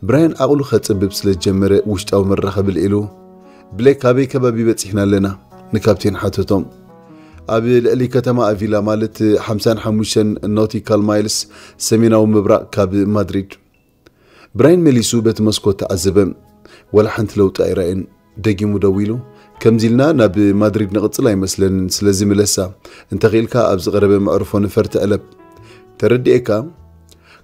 ብራያን ዓቕሉ ከጽብብ ስለ ዝጀመረ፣ ውሽጣዊ መራኸቢ ልዒሉ፣ "ብሌክ፣ ኣበይ ከባቢ በጺሕና ኣለና?" ንካፕቴን ሓተቶም። "ኣብ ልዕሊ ከተማ ኣቪላ፣ ማለት ሓምሳን ሓሙሽተን ኖቲካል ማይልስ ሰሜናዊ ምብራቕ ካብ ማድሪድ።" ብራያን መሊሱ በቲ መስኮት ተዓዘበ። ዋላ ሓንቲ ለውጢ ኣይረኣየን። ደጊሙ ደዊሉ፣ "ከምዚ ኢልና ናብ ማድሪድ ንቕጽል ኣይመስለንን፣ ስለዚ ምለሳ። እንተኽኢልካ ኣብ ዝቐረበ መዕርፎ ነፈርቲ ዕለብ። ተረዲኤካ?"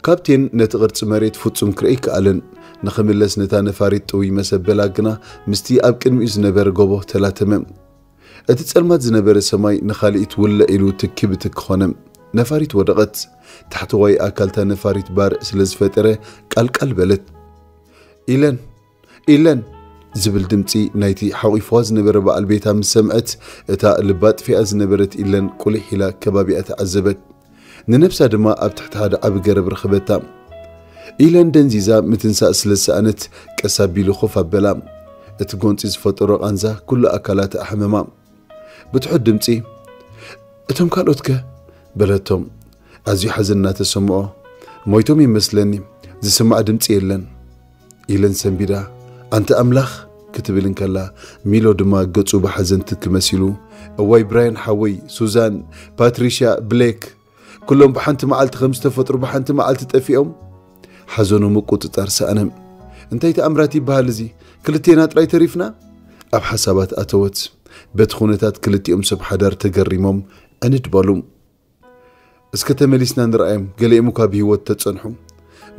ካፕቴን ነቲ ቅርጺ መሬት ፍጹም ክርኢ ኣይከኣለን። ንኽምለስ ነታ ነፋሪት ጥውይ መሰበላ ግና ምስቲ ኣብ ቅድሚኡ ዝነበረ ጎቦ ተላተመ። እቲ ጸልማት ዝነበረ ሰማይ ንኻልኢት ውልዕ ኢሉ ትኪ ብትኪ ኾነ። ነፋሪት ወደቐት። ታሕተዋይ ኣካልታ ነፋሪት ባርዕ ስለ ዝፈጠረ ቃልቃል በለት። ኢለን! ኢለን! ዝብል ድምጺ ናይቲ ሓቒፍዋ ዝነበረ በዓል ቤታ ምስ ሰምዐት፣ እታ ልባ ኣጥፊኣ ዝነበረት ኢለን ቁሊሕ ኢላ ከባቢኣ ተዓዘበት። ንነብሳ ድማ ኣብ ትሕቲ ሓደ ዓቢ ገረብ ረኸበታ። ኢለን ደንዚዛ ምትንሳእ ስለ ዝሰኣነት ቀስ ኣቢሉ ኮፍ ኣበላ። እቲ ጎንጺ ዝፈጠሮ ቃንዛ ኩሉ ኣካላታ ኣሕመማ። ብትሑት ድምጺ፣ "እቶም ካልኦትከ?" በለቶም። ኣዝዩ ሓዘን እናተሰምዖ፣ "ሞይቶም ይመስለኒ፣ ዝስማዕ ድምጺ የለን" ኢለን ሰንቢዳ። "ኣንታ ኣምላኽ!" ክትብል እንከላ፣ ሚሎ ድማ ገጹ ብሓዘን ትኪ መሲሉ፣ "እዋይ ብራያን ሓወይ፣ ሱዛን፣ ፓትሪሽያ፣ ብሌክ፣ ኩሎም ብሓንቲ መዓልቲ ከም ዝተፈጥሩ ብሓንቲ መዓልቲ ጠፊኦም?" ሓዘኑ ምቁጽጻር ሰኣነ። "እንታይ ተኣምራት ይበሃል እዚ? ክልቴና ጥራይ ተሪፍና?" ኣብ ሓሳባት ኣተወት። በቲ ኩነታት ክልቲኦም ሰብ ሓዳር ተገሪሞም ዕንድ በሉ። "እስከ ተመሊስና ንርኣዮም፣ ገሊኦም እኳ ብህይወት ተጸንሑ።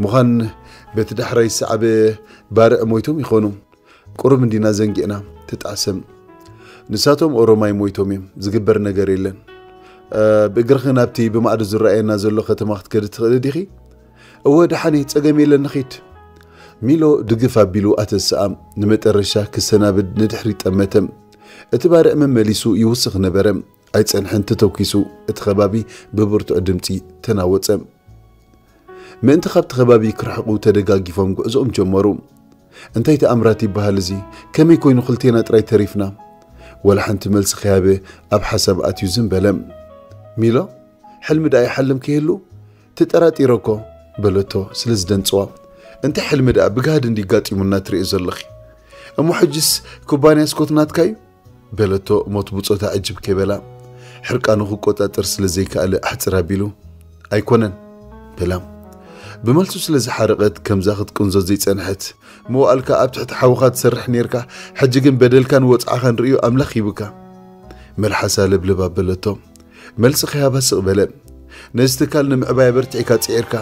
ምዃን በቲ ዳሕራይ ዝሰዓበ ባርዕ ሞይቶም ይኾኑ። ቁሩብ እንዲና ዘንጊዕና፣ ተጣዕሰም። ንሳቶም ኦሮማይ ሞይቶም እዮም፣ ዝግበር ነገር የለን። እ፣ ብእግርኺ ናብቲ ብማዕዶ ዝረኣየና ዘሎ ከተማ ክትከዲ ትኽእሊ ዲኺ?" "እወ፣ ደሓን እየ፣ ጸገም የለን፣ ንኺድ።" ሚሎ ድግፍ ኣቢሉ ኣተስኣ። ንመጠረሻ ክሰናብድ ንድሕሪት ጠመተ። እቲ ባርዕ መመሊሱ ይውስኽ ነበረ። ኣይጸንሐን፣ ተተኲሱ። እቲ ከባቢ ብብርቱዕ ድምጺ ተናወጸ። ምእንቲ ካብቲ ከባቢ ክርሕቑ ተደጋጊፎም ጉዕዞኦም ጀመሩ። "እንታይ ተኣምራት ይበሃል እዚ? ከመይ ኮይኑ ክልቴና ጥራይ ተሪፍና?" ወላ ሓንቲ መልሲ ከይሃበ ኣብ ሓሳብ ኣትዩ ዝም በለ። ሚሎ፣ "ሕልሚ ደኣ ይሓልም ከይህሉ? ተጠራጢረ እኮ" በለቶ ስለ ዝደንጽዋ። "እንታይ ሕልሚ ደኣ? ብጋህዲ እንዲ ጋጢሙና ትርእዮ ዘለኺ። እሞ ሕጅስ ኩባንያ ስኮት ናትካ እዩ?" በለቶ ሞት ብጾታ ዕጅብ ከይበላ። ሕርቃኑ ክቆጻጸር ስለ ዘይከኣለ ኣሕጽር ኣቢሉ፣ "ኣይኮነን" በላ። ብመልሱ ስለ ዝሓረቐት ከምዛ ክትቅንዞ ዘይጸንሐት፣ "መዋእልካ ኣብ ትሕቲ ሓውኻ ትሰርሕ ኔርካ፣ ሕጂ ግን በደልካን ወጽዓኻን ርእዩ ኣምላኽ ሂቡካ" መልሓሳ ለብለብ ኣበለቶ። መልሲ ከይሃባ ስቕ በለ። "ነዚ ትካል ንምዕባይ ኣበርቲዕካ ጽዒርካ፣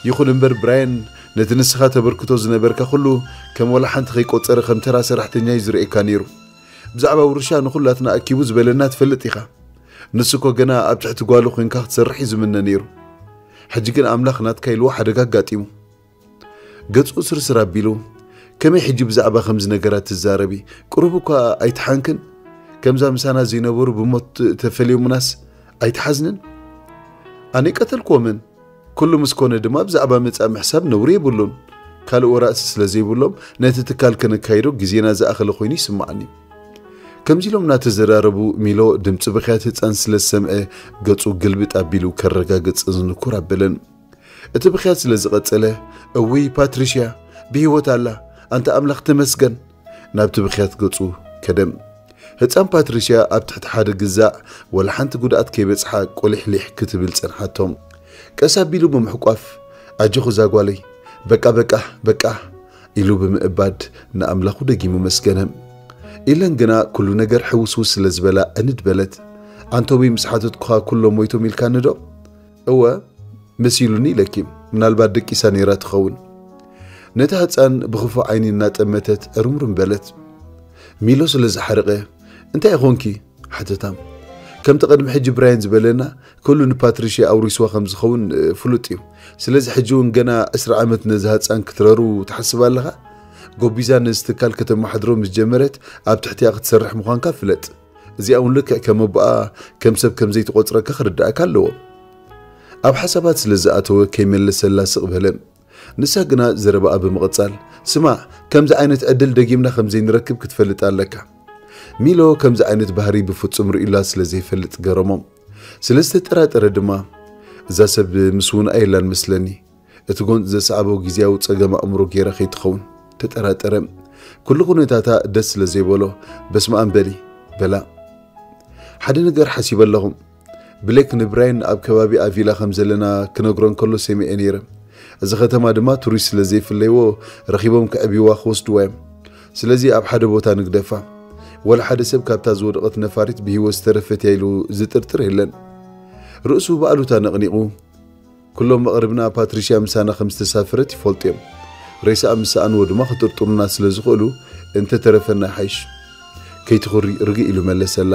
ይኹን እምበር ብራየን ነቲ ንስኻ ተበርክቶ ዝነበርካ ኩሉ ከም ወላ ሓንቲ ከይቆጸረ ከም ተራ ሰራሕተኛ እዩ ዝርእየካ ነይሩ። ብዛዕባ ውርሻ ንኹላትና ኣኪቡ ዝበለና ትፈልጥ ኢኻ። ንሱ እኮ ገና ኣብ ትሕቲ ጓሉ ኮይንካ ክትሰርሕ እዩ ዝምነ ነይሩ። ሕጂ ግን ኣምላኽ ናትካ ኢልዎ ሓደጋ ኣጋጢሙ" ገጹ ስርስር ኣቢሉ፣ "ከመይ ሕጂ ብዛዕባ ከምዚ ነገራት ትዛረቢ? ቁሩብ እኳ ኣይትሓንክን? ከምዛ ምሳና ዘይነበሩ ብሞት ተፈልዮምናስ ኣይትሓዝንን?" "ኣነ ቀተልክዎምን? ኩሉ ምስ ኮነ ድማ ብዛዕባ መጻኢ ምሕሳብ ነውሪ የብሉን። ካልእ ወራእሲ ስለ ዘይብሎም ነቲ ትካል ከነካይዶ ግዜና ዝኣኸለ ኮይኑ ይስምዓኒ።" ከምዚ ኢሎም እናተዘራረቡ ሚሎ ድምጺ ብኽያት ህጻን ስለ ዝሰምዐ ገጹ ግልብጥ ኣቢሉ ከረጋግጽ ዝንኩር ኣበለን። እቲ ብኽያት ስለ ዝቐጸለ፣ "እውይ ፓትሪሽያ ብህይወት ኣላ፣ ኣንታ ኣምላኽ ተመስገን!" ናብቲ ብኽያት ገጹ ከደ። ህጻን ፓትሪሽያ ኣብ ትሕቲ ሓደ ግዛዕ ወላ ሓንቲ ጉድኣት ከይበጽሓ ቁሊሕ ሊሕ ክትብል ጸንሓቶም። ቀስ ኣቢሉ ብምሕቋፍ፣ "ኣጆኺ እዛ ጓለይ፣ በቃ በቃ በቃ" ኢሉ ብምእባድ ንኣምላኹ ደጊሙ መስገነ። ኢለን ግና ኩሉ ነገር ሕውስውስ ስለ ዝበላ ዕንድ በለት። "ኣንቶቢ ምስ ሓተትኩኻ ኩሎም ሞይቶም ኢልካኒ ዶ?" "እወ መሲሉኒ" ኢለኪ፣ ምናልባት ደቂሳ ነይራ ትኸውን። ነታ ህጻን ብኽፉእ ዓይኒ እናጠመተት ዕሩምሩም በለት። ሚሎ ስለ ዝሓረቐ፣ "እንታይ ኢኾንኪ?" ሓተታ። "ከምቲ ቅድሚ ሕጂ ብራየን ዝበለና፣ ኩሉ ንፓትሪሽያ ኣውሪስዋ ከም ዝኸውን፣ እ፣ ፍሉጥ እዩ። ስለዚ ሕጂ እውን ገና ዕስራ ዓመት ነዛ ህጻን ክትረሩ ትሓስብ ኣለኻ? ጎቢዛ ነዚ ትካል ከተመሓድሮ ምስ ጀመረት፣ ኣብ ትሕቲኣ ክትሰርሕ ምዃንካ ፍለጥ። እዚኣ እውን ልክዕ ከም ኣቦኣ ከም ሰብ ከም ዘይትቖጽረካ ክርድኣካ ኣለዎ።" ኣብ ሓሳባት ስለ ዝኣተወ ከይመለሰላ ስቕ በለ። ንሳ ግና ዘረባኣ ብምቕጻል፣ "ስማዕ፣ ከምዚ ዓይነት ዕድል ደጊምና ከም ዘይንረክብ ክትፈልጥ ኣለካ።" ሚሎ ከምዚ ዓይነት ባህሪ ብፍጹም ርእዩላ ስለ ዘይፈልጥ ገረሞ። ስለ ዝተጠራጠረ ድማ፣ "እዛ ሰብ ምስውንኣ የላን መስለኒ። እቲ ጎንጺ ዘስዓቦ ግዝያዊ ጸገም ኣእምሮ ገይራ ከይትኸውን?" ተጠራጠረ። ኩሉ ኩነታታ ደስ ስለ ዘይበሎ፣ "በስመ ኣብ በሊ" በላ። "ሓደ ነገር ሓሲበ ኣለኹ። ብሌክ ንብራይን ኣብ ከባቢ ኣቪላ ከም ዘለና ክነግሮ እንከሎ ሰሚዐ ነይረ። እዚ ከተማ ድማ ቱሪስት ስለ ዘይፍለይዎ ረኺቦም ከዕብይዋ ክወስድዋ እዮም። ስለዚ ኣብ ሓደ ቦታ ንግደፋ። ወላ ሓደ ሰብ ካብታ ዝወደቐት ነፋሪት ብህይወት ዝተረፈት እያ ኢሉ ዝጥርጥር የለን።" ርእሱ ብኣሉታ ነቕኒቑ፣ ኩሎም መቕርብና ፓትሪሽያ ምሳና ከም ዝተሳፈረት ይፈልጡ እዮም። ሬሳኣ ምስ ሰኣንዎ ድማ ክጥርጥሩና ስለ ዝኽእሉ፣ እንተ ተረፈና ይሓይሽ። ከይትኹሪ ርግእ ኢሉ መለሰላ።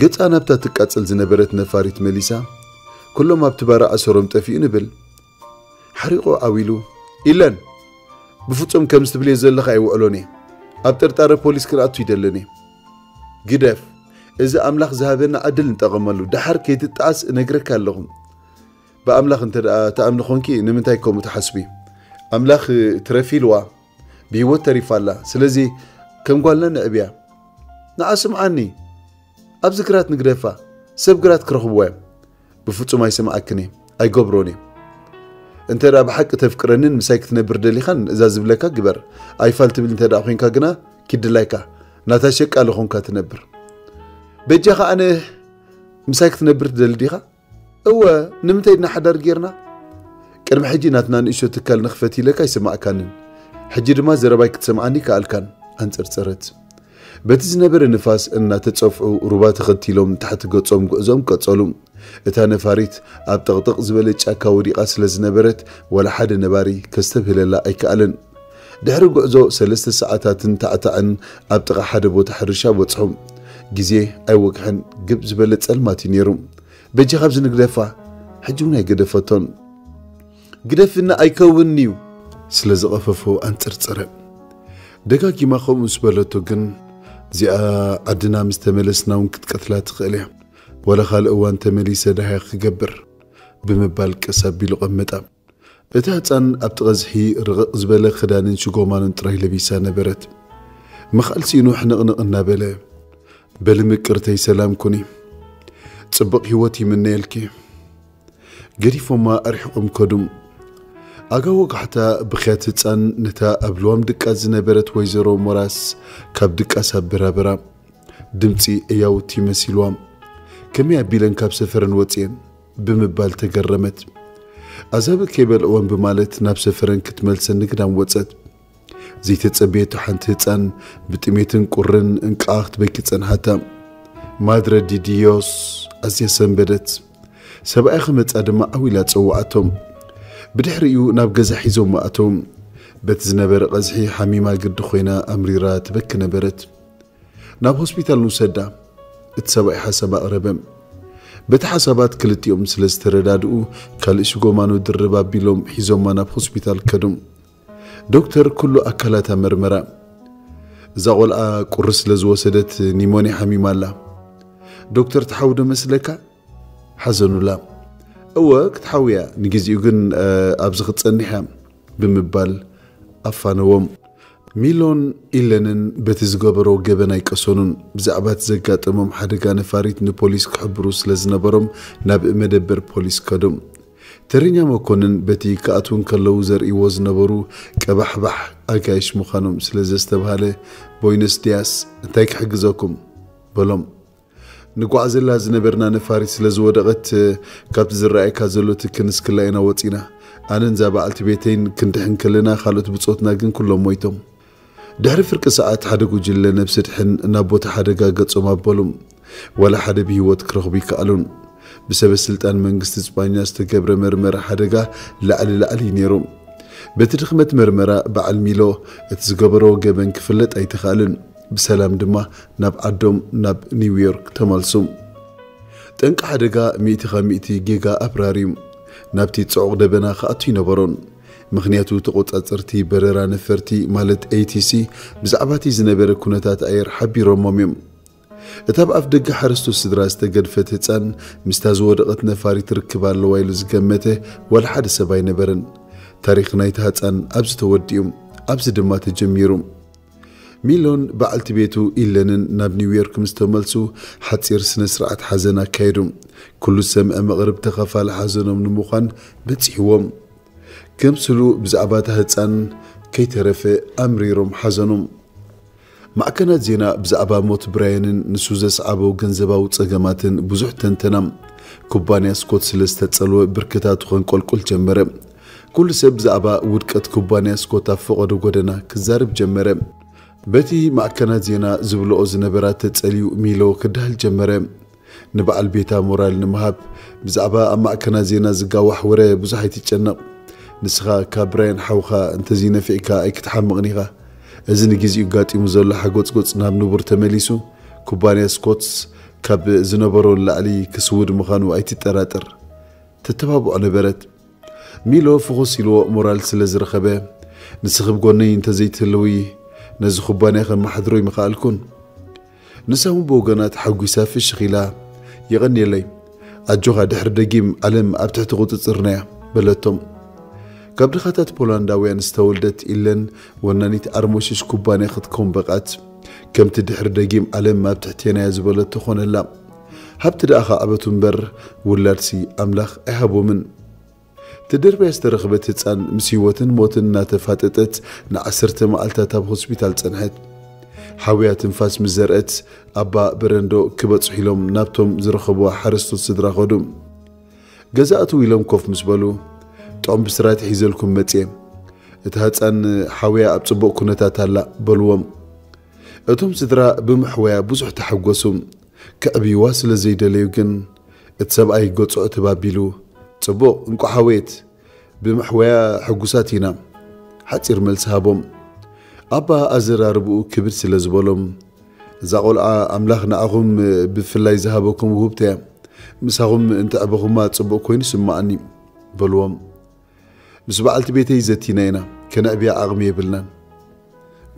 ገጻ ናብታ ትቃጸል ዝነበረት ነፋሪት መሊሳ፣ ኩሎም ኣብቲ ባራ ኣሰሮም ጠፊኡ ንብል። ሓሪቑ ዓው ኢሉ፣ ኢለን፣ ብፍጹም ከምዚ ትብልዮ ዘለኻ ኣይውዕሎን እየ። ኣብ ጥርጣረ ፖሊስ ክንኣቱ ይደልን እየ። ግደፍ፣ እዚ ኣምላኽ ዝሃበና ዕድል ንጠቐመሉ። ደሓር ከይትጠዓስ እነግረካ ኣለኹ። ብኣምላኽ እንተ ደኣ ትኣምኒ ኾንኪ ንምንታይ ከምኡ ትሓስቢ? ኣምላኽ ትረፊ ኢልዋ፣ ብህይወት ተሪፋ ኣላ። ስለዚ ከም ጓልና ንዕብያ። ንዓ ስምዓኒ፣ ኣብዚ ግራት ንግደፋ፣ ሰብ ግራት ክረኽብዋ እዮም። ብፍጹም ኣይሰምዓክን እየ፣ ኣይገብሮን እየ። እንተ ደኣ ብሓቂ ተፍቅረንን ምሳይ ክትነብር ደሊኻን እዛ ዝብለካ ግበር። ኣይፋል ትብል እንተ ደኣ ኾይንካ ግና ኪድላይካ፣ ናታ ሸቃሊ ኾንካ ትነብር። በጃኻ ኣነ ምሳይ ክትነብር ትደሊ ዲኻ? እወ፣ ንምንታይ ድና ሓዳር ጌርና? ቅድሚ ሕጂ ናትና ንእሽቶ ትካል ንኽፈት ኢለካ ኣይሰማዕካንን። ሕጂ ድማ ዘረባይ ክትሰምዓኒ ከኣልካን፣ ኣንጸርጸረት። በቲ ዝነበረ ንፋስ እናተጸፍዑ ሩባ ተኸቲሎም ታሕቲ ገጾም ጉዕዞም ቀጸሉ። እታ ነፋሪት ኣብ ጥቕጥቕ ዝበለ ጫካ ወዲቓ ስለ ዝነበረት፣ ዋላ ሓደ ነባሪ ከስተብህለላ ኣይከኣለን። ድሕሪ ጉዕዞ ሰለስተ ሰዓታትን ታዕታዕን ኣብ ጥቓ ሓደ ቦታ ሕርሻ በጽሑ። ግዜ ኣይወግሐን፣ ግብ ዝበለ ጸልማት እዩ ነይሩ። በጃ ካብዚ ንግደፋ፣ ሕጂ እውን ኣይገደፈቶን። ግደፍና ኣይከውንን'ዩ። ስለ ዝቐፈፎ ኣንጸርጸረ። ደጋጊማ ከምኡ ምስ በለቶ ግን፣ እዚኣ ዓድና ምስ ተመለስና እውን ክትቀትላ ትኽእል እያ። ዋላ ካልእ እዋን ተመሊሰ ደሃያ ክገብር፣ ብምባል ቀስ ኣቢሉ ቀመጣ። እቲ ህጻን ኣብቲ ቀዝሒ ርቕቕ ዝበለ ክዳንን ሽጎማኑን ጥራይ ለቢሳ ነበረት። ምኽኣል ስኢኑ ሕንቕንቕ እናበለ፣ በሊ ምቅርተይ ሰላም ኩኒ። ጽቡቕ ህይወት ይምነየልኪ። ገዲፎማ ኣርሒቖም ከዱ። ኣጋ ወጋሕታ ብኽያት ህጻን ነታ ኣብ ልዋም ድቃስ ዝነበረት ወይዘሮ ሞራስ ካብ ድቃስ ኣበራበራ። ድምጺ ዕያውቲ መሲልዋ። ከመይ ኣቢለን ካብ ሰፈረን ወጺኤን? ብምባል ተገረመት። ኣዛብእ ከይበልዕወን ብማለት ናብ ሰፈረን ክትመልሰን ንግዳም ወጸት። ዘይተጸበየቶ ሓንቲ ህጻን ብጥሜትን ቁርን እንቃዓ ክትበኪ ጸንሓታ። ማድረ ዲ ዲዮስ ኣዝያ ሰንበደት። ሰብኣያ ክመጻ ድማ ዓው ኢላ ጸውዓቶም። ብድሕሪኡ ናብ ገዛ ሒዞም ኣተው። በቲ ዝነበረ ቀዝሒ ሓሚማ ግዲ ኮይና ኣምሪራ ትበኪ ነበረት። ናብ ሆስፒታል ንውሰዳ፣ እቲ ሰብኣይ ሓሳብ ኣቕረበ። በቲ ሓሳባት ክልቲኦም ስለ ዝተረዳድኡ፣ ካልእ ሽጎማኖ ድርብ ኣቢሎም ሒዞማ ናብ ሆስፒታል ከዱ። ዶክተር ኩሉ ኣካላታ መርመራ። እዛ ቖልዓ ቁሪ ስለ ዝወሰደት ኒሞንያ ሓሚማ ኣላ። ዶክተር ትሓዊ ዶ መስለካ? ሓዘኑላ። እወ፣ ክትሓዊ እያ፣ ንግዜኡ ግን፣ እ፣ ኣብዚ ክትጸንሕ እያ፣ ብምባል ኣፋነዎም። ሚሎን ኢለንን በቲ ዝገበሮ ገበን ኣይቀሰኑን። ብዛዕባ እቲ ዘጋጠሞም ሓደጋ ነፋሪት ንፖሊስ ክሕብሩ ስለ ዝነበሮም ናብ መደበር ፖሊስ ከዱ። ተረኛ መኮንን በቲ ክኣትዉ እንከለዉ ዘርእይዎ ዝነበሩ ቀባሕባሕ ኣጋይሽ ምዃኖም ስለ ዘስተብሃለ፣ ቦይነስ ዲያስ፣ እንታይ ክሕግዘኩም? በሎም። ንጓዓዘላ ዝነበርና ነፋሪት ስለ ዝወደቐት፣ ካብቲ ዝረኣየካ ዘሎ ትኪ ንስክላ ኢና ወጺና። ኣነን እዛ በዓልቲ ቤተይን ክንድሕን ከለና፣ ካልኦት ብጾትና ግን ኩሎም ሞይቶም። ድሕሪ ፍርቂ ሰዓት ሓደ ጉጅለ ነብሲ ድሕን ናብ ቦታ ሓደጋ ገጾም ኣበሉ። ዋላ ሓደ ብህይወት ክረኽቡ ይከኣሉን። ብሰበ ስልጣን መንግስቲ ስጳኛ ዝተገብረ መርመራ ሓደጋ ላዕሊ ላዕሊ እዩ ነይሩ። በቲ ድኽመት መርመራ በዓል ሚሎ እቲ ዝገበሮ ገበን ክፍለጥ ኣይተኻእልን። ብሰላም ድማ ናብ ዓዶም ናብ ኒውዮርክ ተመልሱ። ጠንቂ ሓደጋ ሚእቲ ካብ ሚእቲ ጌጋ ኣብራር እዩ። ናብቲ ጽዑቕ ደበና ክኣቱ ኣይነበሮን። ምኽንያቱ ተቖጻጸርቲ በረራ ነፈርቲ ማለት ኤ ቲ ሲ ብዛዕባ እቲ ዝነበረ ኩነታት ኣየር ሓቢሮሞም እዮም። እታ ኣብ ኣፍ ደገ ሓረስቶት ስድራ ዝተገድፈት ህጻን ምስታ ዝወደቐት ነፋሪት ርክብ ኣለዋ ኢሉ ዝገመተ ዋላ ሓደ ሰብ ኣይነበረን። ታሪኽ ናይታ ህጻን ኣብዚ ተወዲኡ፣ ኣብዚ ድማ ተጀሚሩ። ሚሎን በዓልቲ ቤቱ ኢለንን ናብ ኒውዮርክ ምስ ተመልሱ ሓጺር ስነ ስርዓት ሓዘን ኣካየዱ። ኩሉ ዝሰምዐ መቕርብ ተኻፋሊ ሓዘኖም ንምዃን በጺሕዎም። ክምስሉ ብዛዕባ እታ ህጻን ከይተረፈ ኣምሪሮም ሓዘኑ። ማዕከናት ዜና ብዛዕባ ሞት ብራየንን ንሱ ዘስዓቦ ገንዘባዊ ጸገማትን ብዙሕ ተንተና። ኩባንያ ስኮት ስለ ዝተጸልወ ብርክታቱ ከንቆልቁል ጀመረ። ኩሉ ሰብ ብዛዕባ ውድቀት ኩባንያ ስኮት ኣብ ፈቐዶ ጎደና ክዛረብ ጀመረ። በቲ ማዕከናት ዜና ዝብልኦ ዝነበራ ተጸልዩ ሚሎ ክድሃል ጀመረ። ንበዓል ቤታ ሞራል ንምሃብ፣ ብዛዕባ ኣብ ማዕከናት ዜና ዝጋዋሕ ወረ ብዙሕ ኣይትጨነቕ። ንስኻ ካብ ብራያን ሓውኻ እንተዘይነፊዕካ ኣይክትሓምቕን ኢኻ። እዚ ንግዜኡ ጋጢሙ ዘሎ ሓጎጽጎጽ ናብ ንቡር ተመሊሱ፣ ኩባንያ ስኮትስ ካብ ዝነበሮ ንላዕሊ ክስውድ ምዃኑ ኣይትጠራጠር። ተተባብዖ ነበረት። ሚሎ ፍኹስ ኢልዎ ሞራል ስለ ዝረኸበ፣ ንስኺ ብጎነይ እንተዘይትህልዊ፣ ነዚ ኩባንያ ከመሓድሮ ኣይምኸኣልኩን። ንሳ እውን ብወገና ተሓጒሳ ፍሽኽ ኢላ፣ "የቐንየለይ፣ ኣጆኻ፣ ድሕሪ ደጊም ዓለም ኣብ ትሕቲ ቁጽጽርና እያ" በለቶም። ካብ ድኻታት ፖላንዳውያን ዝተወልደት ኢለን፣ ወናኒት ኣርሞሽሽ ኩባንያ ክትከውን በቓት። ከምቲ ድሕሪ ደጊም ዓለም ኣብ ትሕቴና እያ ዝበለቶ ኾነላ። ሃብቲ ደኣ ከዕበቱ እምበር፣ ውላድሲ ኣምላኽ ኣይሃቦምን። ትድርብያ ዝተረኽበት ህጻን ምስ ህይወትን ሞትን እናተፋጠጠት ንዓሰርተ መዓልታት ኣብ ሆስፒታል ጸንሐት። ሓውያ ትንፋስ ምስ ዘርአት፣ ኣባ በረንዶ ክበጽሑ ኢሎም ናብቶም ዝረኸብዋ ሓረስቶት ስድራ ኸዱ። ገዛ እትው ኢሎም ኮፍ ምስ በሉ፣ "ጥዑም ብስራት ሒዘልኩም መጽየ። እታ ህጻን ሓውያ ኣብ ጽቡቕ ኩነታት ኣላ" በልዎም። እቶም ስድራ ብምሕወያ ብዙሕ ተሓጎሱ። ክዕብይዋ ስለ ዘይደለዩ ግን፣ እቲ ሰብኣይ ገጹ ዕትብ ኣቢሉ፣ "ጽቡቕ፣ እንቋዕ ሓወየት፣ ብምሕወያ ሕጉሳት ኢና" ሓጺር መልሲ ሃቦም። ኣባ ኣዘራርብኡ ክብድ ስለ ዝበሎም፣ "እዛ ቖልዓ ኣምላኽ ንዓኹም ብፍላይ ዝሃበኩም ውህብቶ እያ። ምሳኹም እንተዕበኹማ ጽቡቕ ኮይኑ ይስምዓኒ" በልዎም። "ምስ በዓልቲ ቤተይ ዘቲና ኢና፣ ከነዕብያ ዓቕሚ የብልናን።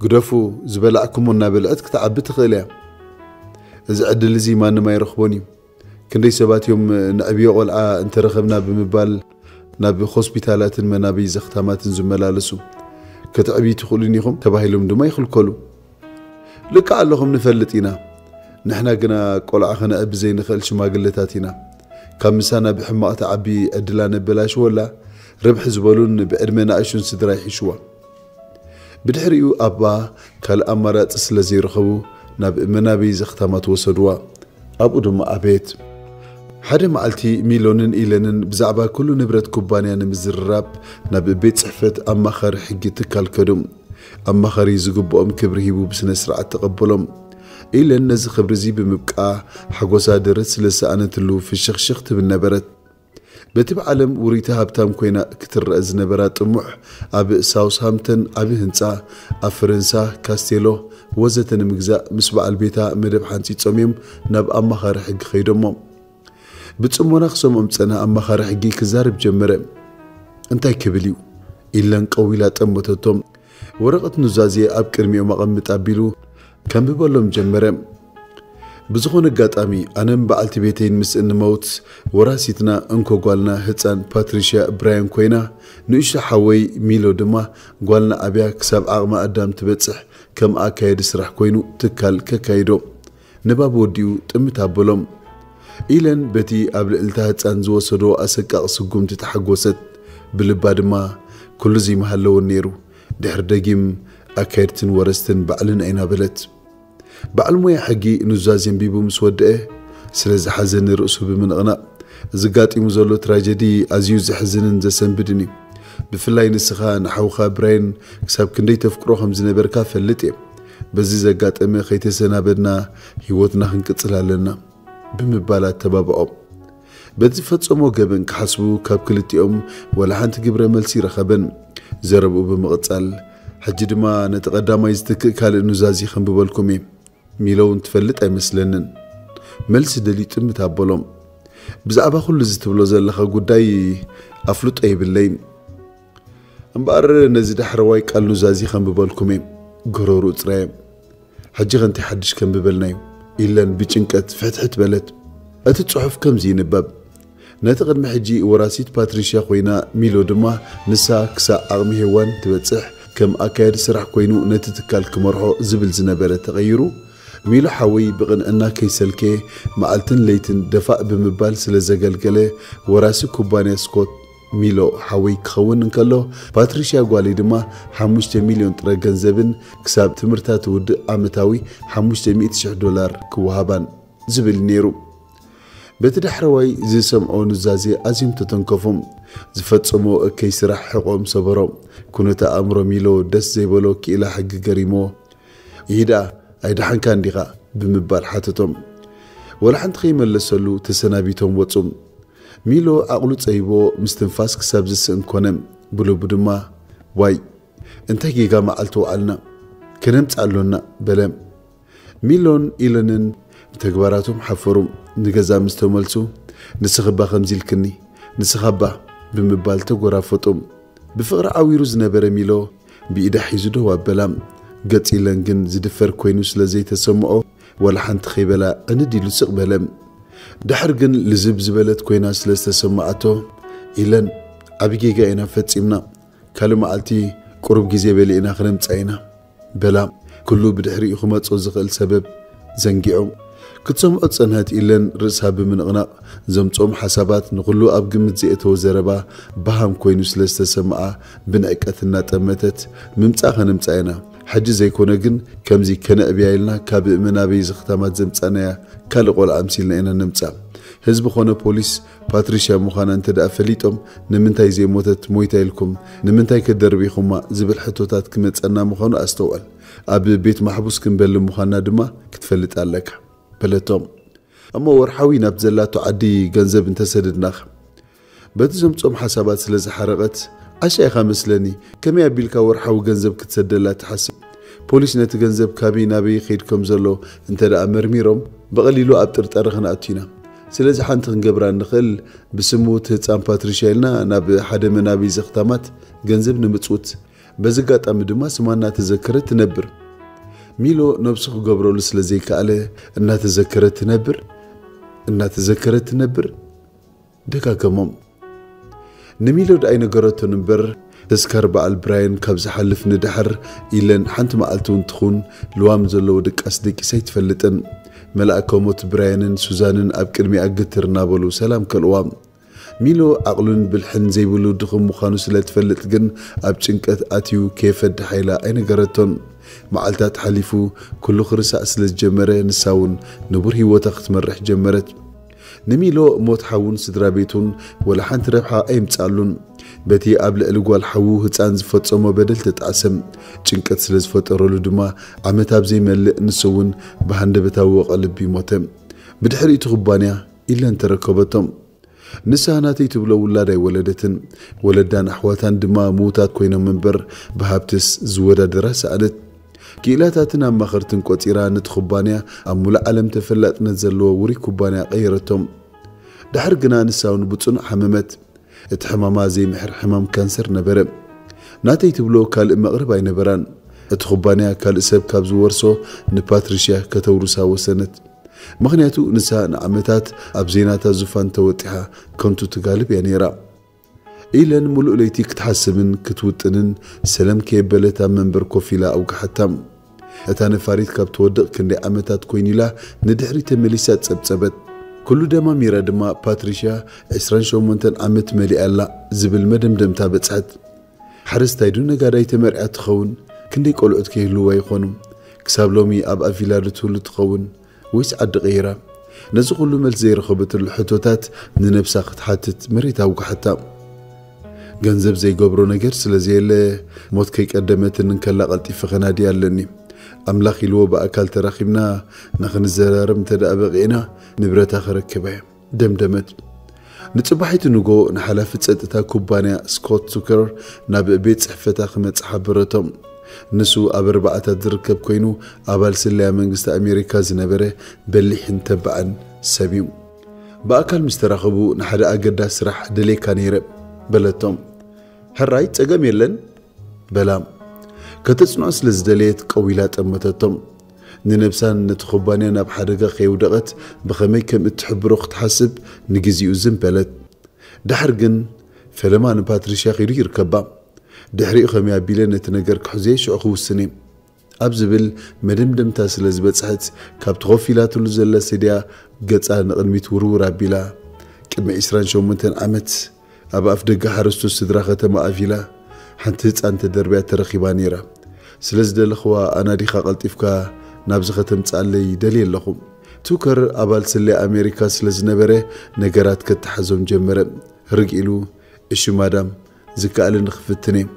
ግደፉ፣ ዝበላዕኩሞ እናበልዐት ክትዓቢ ትኽእል እያ። እዚ ዕድል እዚ ማንም ኣይረኽቦን እዩ። ክንደይ ሰባት እዮም ነዕብዮ ቖልዓ እንተረኸብና ብምባል ናብ ሆስፒታላትን መናበይ ዘኽታማትን ዝመላለሱ። ክትዕብዩ ትኽእሉን ኢኹም ተባሂሎም ድማ ይኽልከሉ። ልክዕ ኣለኹም፣ ንፈልጥ ኢና። ንሕና ግና ቖልዓ ከነዕቢ ዘይንኽእል ሽማግለታት ኢና። ካብ ምሳና ብሕማቕ ትዓቢ ዕድላ ነበላሽወላ፣ ርብሒ ዝበሉን ብዕድመ ንኣሽቱን ስድራ ይሕሽዋ." ብድሕሪኡ ኣባ ካልእ ኣማራጺ ስለ ዘይረኸቡ ናብ መናበይ ዘኽታማት ወሰድዋ። ኣብኡ ድማ ኣበየት። ሓደ መዓልቲ ሚሎንን ኢለንን ብዛዕባ ኩሉ ንብረት ኩባንያ ንምዝርራብ ናብ ቤት ጽሕፈት ኣማኻሪ ሕጊ ትካል ከዱ። ኣማኻሪ ዝግብኦም ክብሪ ሂቡ ብስነ ስርዓት ተቐበሎም። ኢለን ነዚ ክብሪ እዚ ብምብቃ ሓጎሳ ደረት ስለ ዝሰኣነትሉ ፍሽኽሽኽ ትብል ነበረት። በቲ ብዓለም ውርይቲ ሃብታም ኮይና ክትረአ ዝነበራ ጥሙሕ፣ ኣብ ሳውስሃምተን ዓቢ ህንጻ፣ ኣብ ፈረንሳ ካስቴሎ ወዘተ ንምግዛእ ምስ በዓል ቤታ መደብ ሓንጺጾም እዮም ናብ ኣማኻሪ ሕጊ ከይዶሞ። ብጽሞና ክሰምዖም ዝጸንሐ ኣማኻሪ ሕጊ ክዛረብ ጀመረ። "እንታይ ክብል እዩ?" ኢለን ቀዊላ ጠመተቶም። ወረቐት ኑዛዜ ኣብ ቅድሚኦም ኣቐምጥ ኣቢሉ ከንብበሎም ጀመረ። "ብዝኾነ ኣጋጣሚ ኣነን በዓልቲ ቤተይን ምስ እንመውት፣ ወራሲትና እንኮ ጓልና ህጻን ፓትሪሽያ ብራያን ኮይና፣ ንእሽቶ ሓወይ ሚሎ ድማ ጓልና ዓብያ ክሳብ ዓቕሚ ኣዳም ትበጽሕ ከም ኣካየዲ ስራሕ ኮይኑ ትካል ከካይዶ" ንባብ ወዲኡ ጥምት ኣበሎም። ኢለን በቲ ኣብ ልዕልታ ህጻን ዝወሰዶ ኣሰቃቒ ስጉምቲ ተሓጎሰት። ብልባ ድማ፣ "ኩሉ እዚ ምሃለወን ነይሩ። ድሕሪ ደጊም ኣካየድትን ወረስትን ባዕልና ኢና" በለት። በዓል ሞያ ሕጊ ኑዛዜ ኣንቢቡ ምስ ወደአ፣ ስለ ዝሓዘ ንርእሱ ብምንቕናቕ፣ "እዚ ኣጋጢሙ ዘሎ ትራጀዲ ኣዝዩ ዘሕዝንን ዘሰንብድን እዩ። ብፍላይ ንስኻ ንሓውኻ ብራይን ክሳብ ክንደይ ተፍቅሮ ከም ዝነበርካ እፈልጥ እየ። በዚ ዘጋጠመ ከይተሰናበድና ህይወትና ክንቅጽል ኣለና" ብምባል ኣተባብዖም። በቲ ዝፈጸሞ ገበን ክሓስቡ ካብ ክልቲኦም ዋላ ሓንቲ ግብረ መልሲ ረኸበን። ዘረብኡ ብምቕጻል፣ "ሕጂ ድማ ነቲ ቀዳማይ ዝትክእ ካልእ ኑዛዜ ከንብበልኩም እየ። ሚሎ እውን ትፈልጥ ኣይመስለንን" መልሲ ደልዩ ጥምት ኣበሎም። "ብዛዕባ ኩሉ እዚ ትብሎ ዘለኻ ጉዳይ ኣፍልጦ የብለይን። እምበኣር ነዚ ዳሕረዋይ ቃል ኑዛዜ ከንብበልኩም እየ። ጎረርኡ ጽረየ። ሕጂ ከ እንታይ ሓድሽ ከንብበልና እዩ?" ኢለን ብጭንቀት ፍሕትሕት በለት። እቲ ጽሑፍ ከምዚ ይንበብ። ነቲ ቅድሚ ሕጂ ወራሲት ፓትሪሽያ ኮይና፣ ሚሎ ድማ ንሳ ክሳዕ ዓቕሚ ሄዋን ትበጽሕ ከም ኣካያዲ ስራሕ ኮይኑ ነቲ ትካል ክመርሖ ዝብል ዝነበረ ተቐይሩ፣ ሚሎ ሓወይ ብቕንዕና ከይሰልከየ መዓልትን ለይትን ደፋእ ብምባል ስለ ዘገልገለ፣ ወራሲ ኩባንያ ስኮት ሚሎ ሓወይ ክኸውን እንከሎ፣ ፓትሪሽያ ጓለይ ድማ ሓሙሽተ ሚልዮን ጥረ ገንዘብን ክሳብ ትምህርታ ትውድእ ዓመታዊ ሓሙሽተ ሚእቲ ሽሕ ዶላር ክወሃባን ዝብል ነይሩ። በቲ ዳሕረዋይ ዝሰምዖ ኑዛዜ ኣዝዮም ተተንከፉ። ዝፈጸሞ እከይ ስራሕ ሕቖኦም ሰበሮ። ኩነተ ኣእምሮ ሚሎ ደስ ዘይበሎ ክኢላ ሕጊ ገሪሞ። "ይሂዳ ኣይደሓንካን ዲኻ?" ብምባል ሓተቶም። ወላ ሓንቲ ከይመለሰሉ ተሰናቢቶም ወጹ። ሚሎ ዓቕሉ ጸይቦ ምስትንፋስ ክሳብ ዝስእን ኮነ። ብልቡ ድማ፣ "ዋይ፣ እንታይ ጌጋ መዓልቲ ወዓልና፣ ከነምጽእ ኣሎና" በለ። ሚሎን ኢለንን ብተግባራቶም ሓፈሩ። ንገዛ ምስ ተመልሱ፣ "ንስኺ እባ ከምዚ ኢልክኒ፣ ንስኻ እባ" ብምባል ተጎራፈጡ። ብፍቕሪ ዓዊሩ ዝነበረ ሚሎ ብኢዳ ሒዙ ደው ኣበላ። ገጽ ኢለን ግን ዝድፈር ኮይኑ ስለ ዘይተሰምዖ፣ ዋላ ሓንቲ ከይበላ ዕንድ ኢሉ ስቕ በለ። ድሕር ግን ልዝብ ዝበለት ኮይና ስለ ዝተሰማዓቶ፣ "ኢለን፣ ዓቢ ጌጋ ኢና ፈጺምና። ካልእ መዓልቲ ቁሩብ ግዜ በሊዕና ክነምጽኣ ኢና" በላ። ኩሉ ብድሕሪኡ ክመጾ ዝኽእል ሰበብ ዘንጊዑ። ክትሰምዖ ዝጸንሐት ኢለን ርእሳ ብምንቕናቕ ዘምጽኦም ሓሳባት ንኹሉ ኣብ ግምት ዘእተወ ዘረባ ባሃም ኮይኑ ስለ ዝተሰምዓ ብንዕቀት እናጠመተት፣ "ምምጻእ ከነምጽኣ ኢና። ሕጂ ዘይኮነ ግን ከምዚ ከነዕብያ ኢልና ካብ እመናበይ ዝኽታማት ዘምጻናያ ካልእ ቆልዓ ኣምሲልና ኢና ነምጻ። ህዝቢ ኾነ ፖሊስ ፓትሪሽያ ምዃና እንተ ደኣ ፈሊጦም፣ ንምንታይ ዘይሞተት ሞይታ ኢልኩም፣ ንምንታይ ከደርቢኹማ?" ዝብል ሕቶታት ክመጸና ምዃኑ ኣስተውዕል። ኣብ ቤት ማሕቡስ ክንበሊ ምዃንና ድማ ክትፈልጥ ኣለካ በለቶም። "እሞ ወርሓዊ ናብ ዘላቶ ዓዲ ገንዘብ እንተሰደድናኸ?" በቲ ዘምጾም ሓሳባት ስለ ዝሓረቐት፣ "ዓሻ ኢኻ መስለኒ፣ ከመይ ኣቢልካ ወርሓዊ ገንዘብ ክትሰደላ ትሓስብ? ፖሊስ ነቲ ገንዘብ ካበይ ናበይ ይኸይድ ከም ዘሎ እንተ ደኣ መርሚሮም፣ ብቐሊሉ ኣብ ጥርጠረ ክንኣቱ ኢና። ስለዚ ሓንቲ ክንገብራ እንኽእል፣ ብስሙ እቲ ህጻን ፓትሪሻ ኢልና ናብ ሓደ መናበይ ዘኽታማት ገንዘብ ንምጽውት። በዚ ኣጋጣሚ ድማ ስማ እናተዘከረት ትነብር።" ሚሎ ነብሱ ክገብረሉ ስለ ዘይከኣለ፣ "እናተዘከረት ትነብር፣ እናተዘከረት ትነብር?" ደጋገሞም። ንሚሎ ደኣ ኣይነገረቶን እምበር፣ ተስካር በዓል ብራየን ካብ ዝሓልፍ ንድሓር ኢለን ሓንቲ መዓልቲ እውን ትኹን ልዋም ዘለዎ ድቃስ ደቂሳ ኣይትፈልጥን። መልኣከ ሞት ብራየንን ሱዛንን ኣብ ቅድሚኣ ግትር እናበሉ ሰላም ከልእዋ። ሚሎ ዓቕሉን ብልሕን ዘይብሉ ድኹም ምዃኑ ስለ ትፈልጥ ግን፣ ኣብ ጭንቀት ኣትዩ ከየፈድሓ ኢላ ኣይነገረቶን። መዓልታት ሓሊፉ፣ ኩሉ ክርሳዕ ስለ ዝጀመረ፣ ንሳ እውን ንቡር ህይወታ ክትመርሕ ጀመረት። ንሚሎ ሞት ሓውን ስድራ ቤቱን ወላ ሓንቲ ረብሓ ኣይምጻሉን። በቲ ኣብ ልዕሊ ጓል ሓዉ ህጻን ዝፈጸሞ በደል ተጣዕሰ። ጭንቀት ስለ ዝፈጠረሉ ድማ፣ ዓመት ኣብ ዘይመልእ ንሱ እውን ብሃንደበታዊ ወቐ ልቢ ሞተ። ብድሕሪ እቲ ኩባንያ ኢለን ተረከበቶም። ንሳ ናተይ ትብሎ ውላድ ኣይወለደትን። ወለዳን ኣሕዋታን ድማ ምዉታት ኮይኖም እምበር፣ ብሃብትስ ዝወዳደራ ሰኣነት። ክኢላታትን ኣማኸርትን ቆጺራ፣ ነቲ ኩባንያ ኣብ ሙሉእ ዓለም ተፈላጥነት ዘለዎ ውሩይ ኩባንያ ቀየረቶም። ድሕር ግና ንሳ እውን ብጽኑዕ ሓመመት። እቲ ሕማማ ዘይምሕር ሕማም ካንሰር ነበረ። ናተይ ትብሎ ካልእ መቕርብ ኣይነበራን። እቲ ኩባንያ ካልእ ሰብ ካብ ዝወርሶ፣ ንፓትሪሽያ ከተውርሳ ወሰነት። ምኽንያቱ ንሳ ንዓመታት ኣብ ዘይናታ ዙፋን ተወጢሓ ከንቱ ትጋልብ እያ ነይራ። ኢለን ሙሉእ ለይቲ ክትሓስብን ክትውጥንን ሰለም ከየበለት ኣብ መንበር ኮፍ ኢላ ኣውግሓታ። እታ ነፋሪት ካብ ትወድቕ ክንደይ ዓመታት ኮይኑ ኢላ ንድሕሪት ተመሊሳ ጸብጸበት። ኩሉ ደማሚራ ድማ ፓትሪሽያ ዕስራን ሸሞንተን ዓመት መሊኣ ኣላ ዝብል መደምደምታ በጽሐት። ሓረስታይ ዶ ነጋዳይ ተመርዕያ ትኸውን? ክንደይ ቆልዑት ከይህልዋ ይኾኑ? ክሳብ ሎሚ ኣብኣ ቪላ ዶ ትህሉ ትኸውን? ወይስ ዓዲ ቀይራ? ነዚ ኩሉ መልሲ ዘይረኸበትሉ ሕቶታት ንነብሳ ክትሓትት መሬት ኣውግሓታ። ገንዘብ ዘይገብሮ ነገር ስለ ዘየለ፣ ሞት ከይቀደመትን እንከላ ቀልጢፈ ከናድያ ኣለኒ። ኣምላኽ ኢልዎ ብኣካል ተራኺብና ንኽንዘራረብ እንተ ደኣ በቒዕና፣ ንብረታ ከረክባ እየ። ደምደመት። ንጽባሒቱ ንጎ ንሓላፊ ጸጥታ ኩባንያ ስኮት ቱከር ናብ ቤት ጽሕፈታ ክመጽእ ሓበረቶም። ንሱ ኣብ ኣርባዓታት ዝርከብ ኮይኑ፣ ኣባል ስለያ መንግስቲ ኣሜሪካ ዝነበረ በሊሕን ተባዕን ሰብ እዩ። ብኣካል ምስ ተራኸቡ፣ "ንሓደ ኣገዳሲ ስራሕ ደልየካ ነይረ" በለቶም። "ሕራይ፣ ጸገም የለን" በላ። ከተጽንዖ ስለ ዝደለየት ቀዊላ ጠመተቶም። ንነብሳን ነቲ ኩባንያን ኣብ ሓደጋ ከየውደቐት ብኸመይ ከም እትሕብሮ ክትሓስብ ንግዜኡ ዝም በለት። ደሓር ግን ፈለማ ንፓትሪሻ ኺዱ ይርከባ። ድሕሪኡ ኸመይ ኣቢለ ነቲ ነገር ክሕዞ ሽዑ ክውስን እየ ኣብ ዝብል መደምደምታ ስለ ዝበጽሐት፣ ካብቲ ኮፍ ኢላትሉ ዘላ ስድያ ገጻ ንቕድሚት ውርውር ኣቢላ፣ ቅድሚ ዕስራን ሸሞንተን ዓመት ኣብ ኣፍ ደገ ሓረስቶት ስድራ ከተማ ኣቪላ ሓንቲ ህጻን ተደርብያ ተረኺባ ነይራ። ስለ ዝደለኽዋ ኣናዲኻ ቀልጢፍካ ናብዚ ከተምጽኣለይ ደልየ ኣለኹ። ቱከር ኣባል ስለያ ኣሜሪካ ስለ ዝነበረ ነገራት ከተሓዞም ጀመረ። ርግ ኢሉ፣ "እሺ ማዳም፣ ዝከኣለኒ ክፍትን እየ"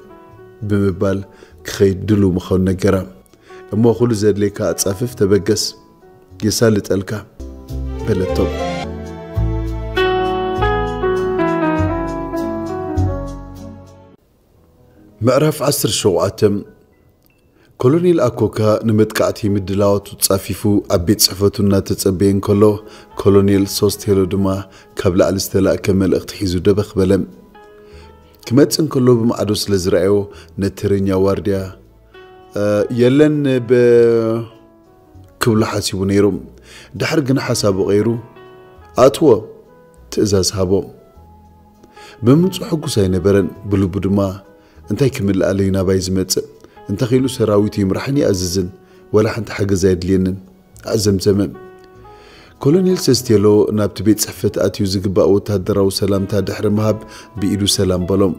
ብምባል ክኸይድ ድሉው ምዃኑ ነገራ። "እሞ ኩሉ ዘድልየካ ኣጻፍፍ፣ ተበገስ፣ የሳልጠልካ" በለቶ። ምዕራፍ ዓሰርተ ሸውዓተ። ኮሎኔል ኣኮካ ንመጥቃዕቲ ምድላዋቱ ጻፊፉ ኣብ ቤት ጽሕፈቱ እናተጸበየ እንከሎ፣ ኮሎኔል ሶስቴሎ ድማ ካብ ላዕሊ ዝተላእከ መልእኽቲ ሒዙ ደበኽ በለ። ክመጽእ እንከሎ ብማዕዶ ስለ ዝረኣዮ፣ ነቲ ተረኛ ዋርድያ፣ "እ፣ የለን ብ-" ክብሎ ሓሲቡ ነይሩ። ድሕሪ ግን ሓሳቡ ቀይሩ፣ "ኣእትዎ!" ትእዛዝ ሃቦ። ብምምጽኡ ሕጉስ ኣይነበረን። ብልቡ ድማ፣ "እንታይ ክምልኣለይ ናባይ ዝመጽእ? እንተኺሉ ሰራዊቱ ይምራሕን ይኣዝዝን፣ ዋላ ሓንቲ ሓገዝ ኣየድልየንን" ኣዘምዘመ። ኮሎኔል ሰስቴሎ ናብቲ ቤት ጽሕፈት ኣትዩ ዝግባእ ወታደራዊ ሰላምታ ድሕሪ ምሃብ ብኢዱ ሰላም በሎም።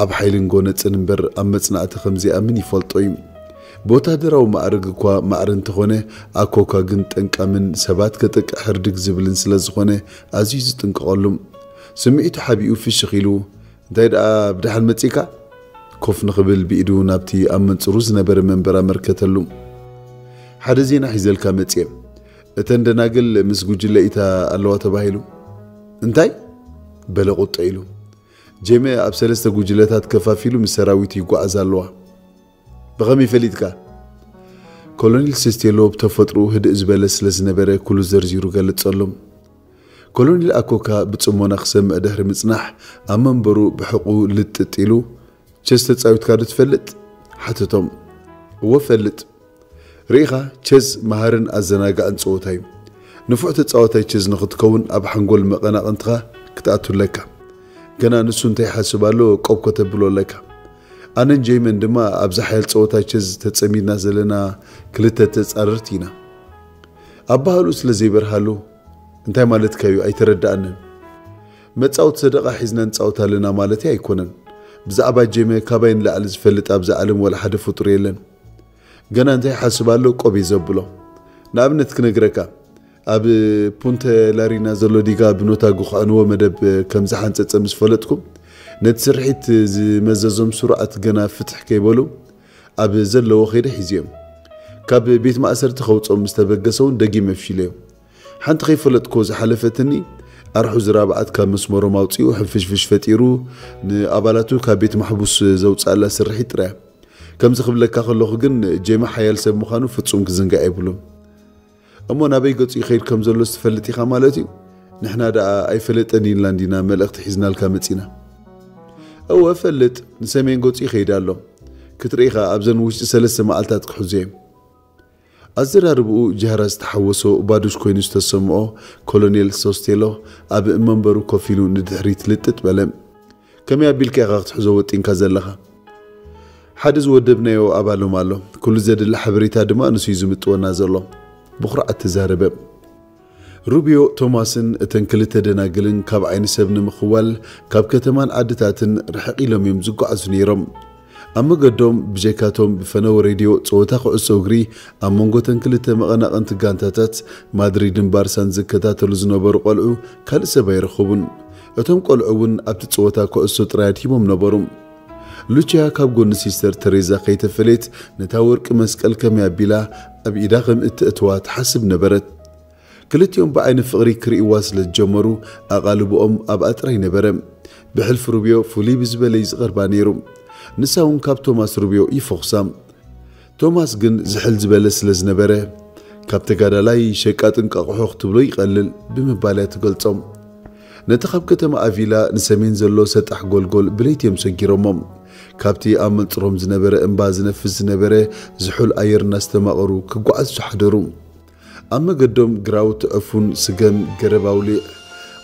ኣብ ሓይልን ጎነጽን እምበር ኣብ መጽናዕቲ ከም ዘይኣምን ይፈልጦ እዩ። ብወታደራዊ ማዕርግ እኳ ማዕረ እንተኾነ፣ ኣኮካ ግን ጠንቃምን ሰባት ከጥቅዕ ህርድግ ዝብልን ስለ ዝኾነ ኣዝዩ ዝጥንቀቐሉ። ስምዒቱ ሓቢኡ ፍሽኽ ኢሉ፣ "እንታይ ደኣ ብደሓን መጺእካ?" ኮፍ ንኽብል ብኢዱ ናብቲ ኣብ መንጽሩ ዝነበረ መንበር ኣመልከተሉ። "ሓደ ዜና ሒዘልካ መጽየ። እተን ደናግል ምስ ጉጅለ ኢታ ኣለዋ ተባሂሉ።" "እንታይ?" በለ ቁጥዕ ኢሉ። "ጄመ ኣብ ሰለስተ ጉጅለታት ከፋፊሉ ምስ ሰራዊቱ ይጓዓዝ ኣለዋ።" "ብኸመይ ፈሊጥካ?" ኮሎኔል ሰስቴሎ ብተፈጥሮኡ ህድእ ዝበለ ስለ ዝነበረ ኩሉ ዘርዚሩ ገለጸሎም። ኮሎኔል ኣኮካ ብጽሞና ክሰምዕ ድሕሪ ምጽናሕ ኣብ መንበሩ ብሕቑ ልጥጥ ኢሉ፣ "ቸስ ተጻዊትካ ዶ ትፈልጥ?" ሓተቶም። "እወ እፈልጥ። ርኢኻ፣ ቸዝ መሃርን ኣዘናጋዕን ጸወታ እዩ። ንፉዕ ተጻዋታይ ቸዝ ንኽትከውን ኣብ ሓንጎል መቐናቕንትኻ ክትኣቱ ኣለካ። ገና ንሱ እንታይ ይሓስብ ኣሎ ቆብ ከተብሎ ኣለካ። ኣነን ጄመን ድማ ኣብዛ ሓያል ጸወታ ቸዝ ተጸሚድና ዘለና ክልተ ተጻረርቲ ኢና።" ኣባህሉ ስለ ዘይበርሃሉ፣ "እንታይ ማለትካ እዩ? ኣይተረድኣንን።" "መጻወቲ ሰደቓ ሒዝና ንጻወት ኣለና ማለተይ ኣይኮነን። ብዛዕባ ጄመ ካባይ ንላዕሊ ዝፈልጥ ኣብዛ ዓለም ዋላ ሓደ ፍጡር የለን። ገና እንታይ ይሓስብ ኣሎ ቆብ እዩ ዘብሎ። ንኣብነት ክነግረካ፣ ኣብ ፑንተ ላሪና ዘሎ ዲጋ ብኖታ ግኹዕንዎ መደብ ከም ዝሓንጸጸ ምስ ፈለጥኩ፣ ነቲ ስርሒት ዝመዘዞም ስሩዓት ገና ፍትሕ ከይበሉ ኣብ ዘለዎ ከይደ ሒዝዮም። ካብ ቤት ማእሰርቲ ከውጾም ምስ ተበገሰ እውን ደጊም መፍሺለዮም። ሓንቲ ከይፈለጥኮ ዝሓለፈትኒ፣ ኣርሑ ዝራብዓት ካብ መስመሮም ኣውጺኡ ሕንፍሽፍሽ ፈጢሩ ንኣባላቱ ካብ ቤት ማሕቡስ ዘውጽኣላ ስርሒት ጥራያ። ከምዚ ክብለካ ከለኹ ግን ጄማ ሓያል ሰብ ምዃኑ ፍጹም ክዝንጋዕ የብሉን። እሞ ናበይ ገጹ ይኸይድ ከም ዘሎ ዝትፈልጥ ኢኻ ማለት እዩ? ንሕና ደኣ ኣይፈለጠን ኢልና እንዲና መልእኽቲ ሒዝናልካ መጺና። እወ እፈልጥ፣ ንሰሜን ገጹ ይኸይድ ኣሎ። ክትርኢ ኢኻ ኣብዘን ውሽጢ ሰለስተ መዓልታት ክሕዞ እየ። ኣዘራርብኡ ጃህራ ዝተሓወሶ ባዱሽ ኮይኑ ዝተሰምዖ ኮሎኔል ሶስቴሎ ኣብ መንበሩ ኮፍ ኢሉ ንድሕሪት ልጥጥ በለ። ከመይ ኣቢልካ ኢኻ ክትሕዞ ወጢንካ ዘለኻ? ሓደ ዝወደብናዮ ኣባሎም ኣሎ። ኩሉ ዘድሊ ሓበሬታ ድማ ንሱ እዩ ዝምጥወና ዘሎ። ብኹርዓት ተዛረበ። ሩቢዮ ቶማስን እተን ክልተ ደናግልን ካብ ዓይኒ ሰብ ንምኽዋል ካብ ከተማን ዓድታትን ርሕቕ ኢሎም እዮም ዝጓዓዙ ነይሮም። ኣብ መገዶም ብጀካቶም ብፈነወ ሬድዮ ጸወታ ኩዕሶ እግሪ ኣብ መንጎ እተን ክልተ መቐናቕንቲ ጋንታታት ማድሪድን ባርሳን ዝከታተሉ ዝነበሩ ቆልዑ ካልእ ሰብ ኣይረኸቡን። እቶም ቆልዑ እውን ኣብቲ ጸወታ ኩዕሶ ጥራይ ኣድሂቦም ነበሩ። ሉቺያ ካብ ጎኒ ሲስተር ተሬዛ ከይተፈለየት ነታ ወርቂ መስቀል ከመይ ኣቢላ ኣብ ኢዳ ከም እተእትዋ ትሓስብ ነበረት። ክልቲኦም ብዓይኒ ፍቕሪ ክርእይዋ ስለ ዝጀመሩ ኣቓልብኦም ኣብኣ ጥራይ ነበረ። ብሕልፊ ሩብዮ ፍሉይ ብዝበለ እዩ ዝቐርባ ነይሩ። ንሳ እውን ካብ ቶማስ ሩብዮ ይፈኹሳ። ቶማስ ግን ዝሕል ዝበለ ስለ ዝነበረ፣ "ካብ ተጋዳላይ ሸቃጥ እንቃቑሖ ክትብሎ ይቐልል" ብምባል እያ ትገልጾም። ነቲ ካብ ከተማ ኣቪላ ንሰሜን ዘሎ ሰጣሕ ጎልጎል ብለይቲ እዮም ሰጊሮሞ። ካብቲ ኣብ መንጽሮም ዝነበረ እምባ ዝነፍስ ዝነበረ ዝሑል ኣየር እናስተማቐሩ ክጓዓዙ ሓደሩ። ኣብ መገዶም ግራውቲ ዕፉን፣ ስገም፣ ገረብ ኣውሊዕ፣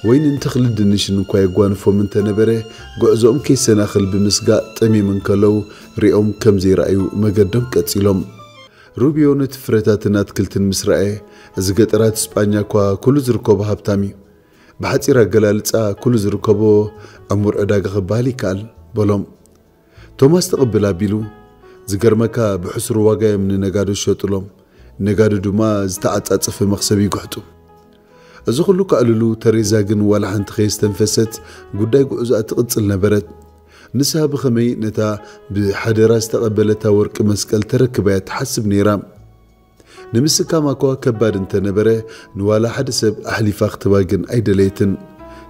ወይንን ተኽሊ ድንሽን እኳ የጓንፎም እንተነበረ፣ ጉዕዞኦም ከይሰናኽል ብምስጋእ ጠምዮም እንከለዉ ሪኦም ከም ዘይረኣዩ መገዶም ቀጺሎም። ሩቢዮ ነቲ ፍረታትን ኣትክልትን ምስ ረኣየ፣ እዚ ገጠራት ስጳኛ እኳ ኩሉ ዝርከቦ ሃብታም እዩ። ብሓጺር ኣገላልጻ፣ ኩሉ ዝርከቦ ዕሙር ዕዳጋ ክበሃል ይከኣል፣ በሎም። ቶማስ ተቐብል ኣቢሉ፣ "ዝገርመካ ብሕሱር ዋጋ እዮም ንነጋዶ ዝሸጡሎም። ነጋዶ ድማ ዝተዓጻጸፈ መኽሰብ ይግሕጡ።" እዚ ኩሉ ከዕልሉ ተሬዛ ግን ዋላ ሓንቲ ከየስተንፈሰት ጉዳይ ጉዕዞኣ ትቕጽል ነበረት። ንሳ ብኸመይ ነታ ብሓደራ ዝተቐበለታ ወርቂ መስቀል ተረክባ እያ ትሓስብ ነይራ። ንምስካማ እኳ ከባድ እንተነበረ፣ ንዋላ ሓደ ሰብ ኣሕሊፋ ክትባ ግን ኣይደለየትን።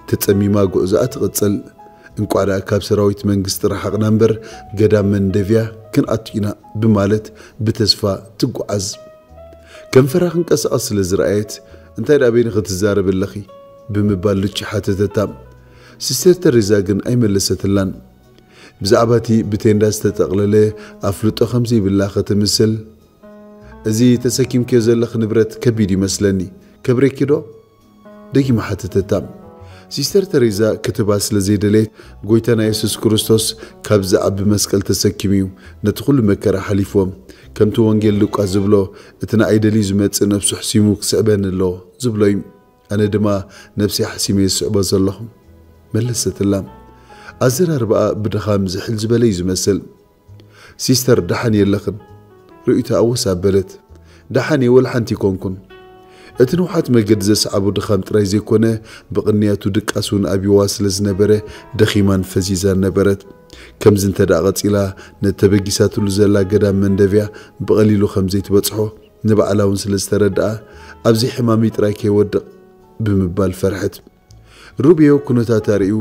ተጸሚማ ጉዕዞኣ ትቕጽል። እንቋዕ ደኣ ካብ ሰራዊት መንግስቲ ረሓቕና እምበር፣ ገዳም መንደቪያ ክንኣቱ ኢና ብማለት ብተስፋ ትጓዓዝ። ከንፈራ ክንቀሳቐስ ስለ ዝረኣየት፣ "እንታይ ደኣ በይንኺ ትዛረቢ ኣለኺ?" ብምባል ልቺ ሓተተታ። ሲስተር ተሬዛ ግን ኣይመለሰትላን። ብዛዕባ እቲ ብቴንዳ ዝተጠቕለለ ኣፍልጦ ከም ዘይብላ ከተምስል፣ "እዚ ተሰኪምክዮ ዘለኺ ንብረት ከቢድ ይመስለኒ፣ ከብሬኪ ዶ?" ደጊማ ሓተተታ። ሲስተር ተሬዛ ክትባ ስለ ዘይደለየት፣ "ጎይታና የሱስ ክርስቶስ ካብዚ ዓቢ መስቀል ተሰኪሙ እዩ ነቲ ኩሉ መከራ ሓሊፍዎ። ከምቲ ወንጌል ሉቃስ ዝብሎ፣ እቲ ንኣይ ደልዩ ዝመጽእ ነፍሱ ሕሲሙ ክስዕበኒ ኣለዎ" ዝብሎ እዩ። ኣነ ድማ ነፍሰይ ሓሲመ ይስዕቦ ዘለኹ፣ መለሰትላ። ኣዘራርባኣ ብድኻም ዝሕል ዝበለ እዩ ዝመስል። "ሲስተር፣ ደሓን የለኽን?" ርእይቶ ኣወስ ኣበለት። "ደሓን እየ፣ ወላ ሓንቲ ኣይኮንኩን። እቲ ንውሓት መገዲ ዘስዓቦ ድኻም ጥራይ ዘይኮነ፣ ብቕንያቱ ድቃስ እውን ኣብይዋ ስለ ዝነበረ፣ ደኺማን ፈዚዛን ነበረት። ከምዚ እንተ ደኣ ቀጺላ፣ ነቲ ተበጊሳትሉ ዘላ ገዳም መንደቪያ ብቐሊሉ ከም ዘይትበጽሖ ንባዕላ እውን ስለ ዝተረድኣ፣ ኣብዚ ሕማመይ ጥራይ ከይወድቕ" ብምባል ፈርሐት። ሩብዮ ኩነታታ ርእዩ፣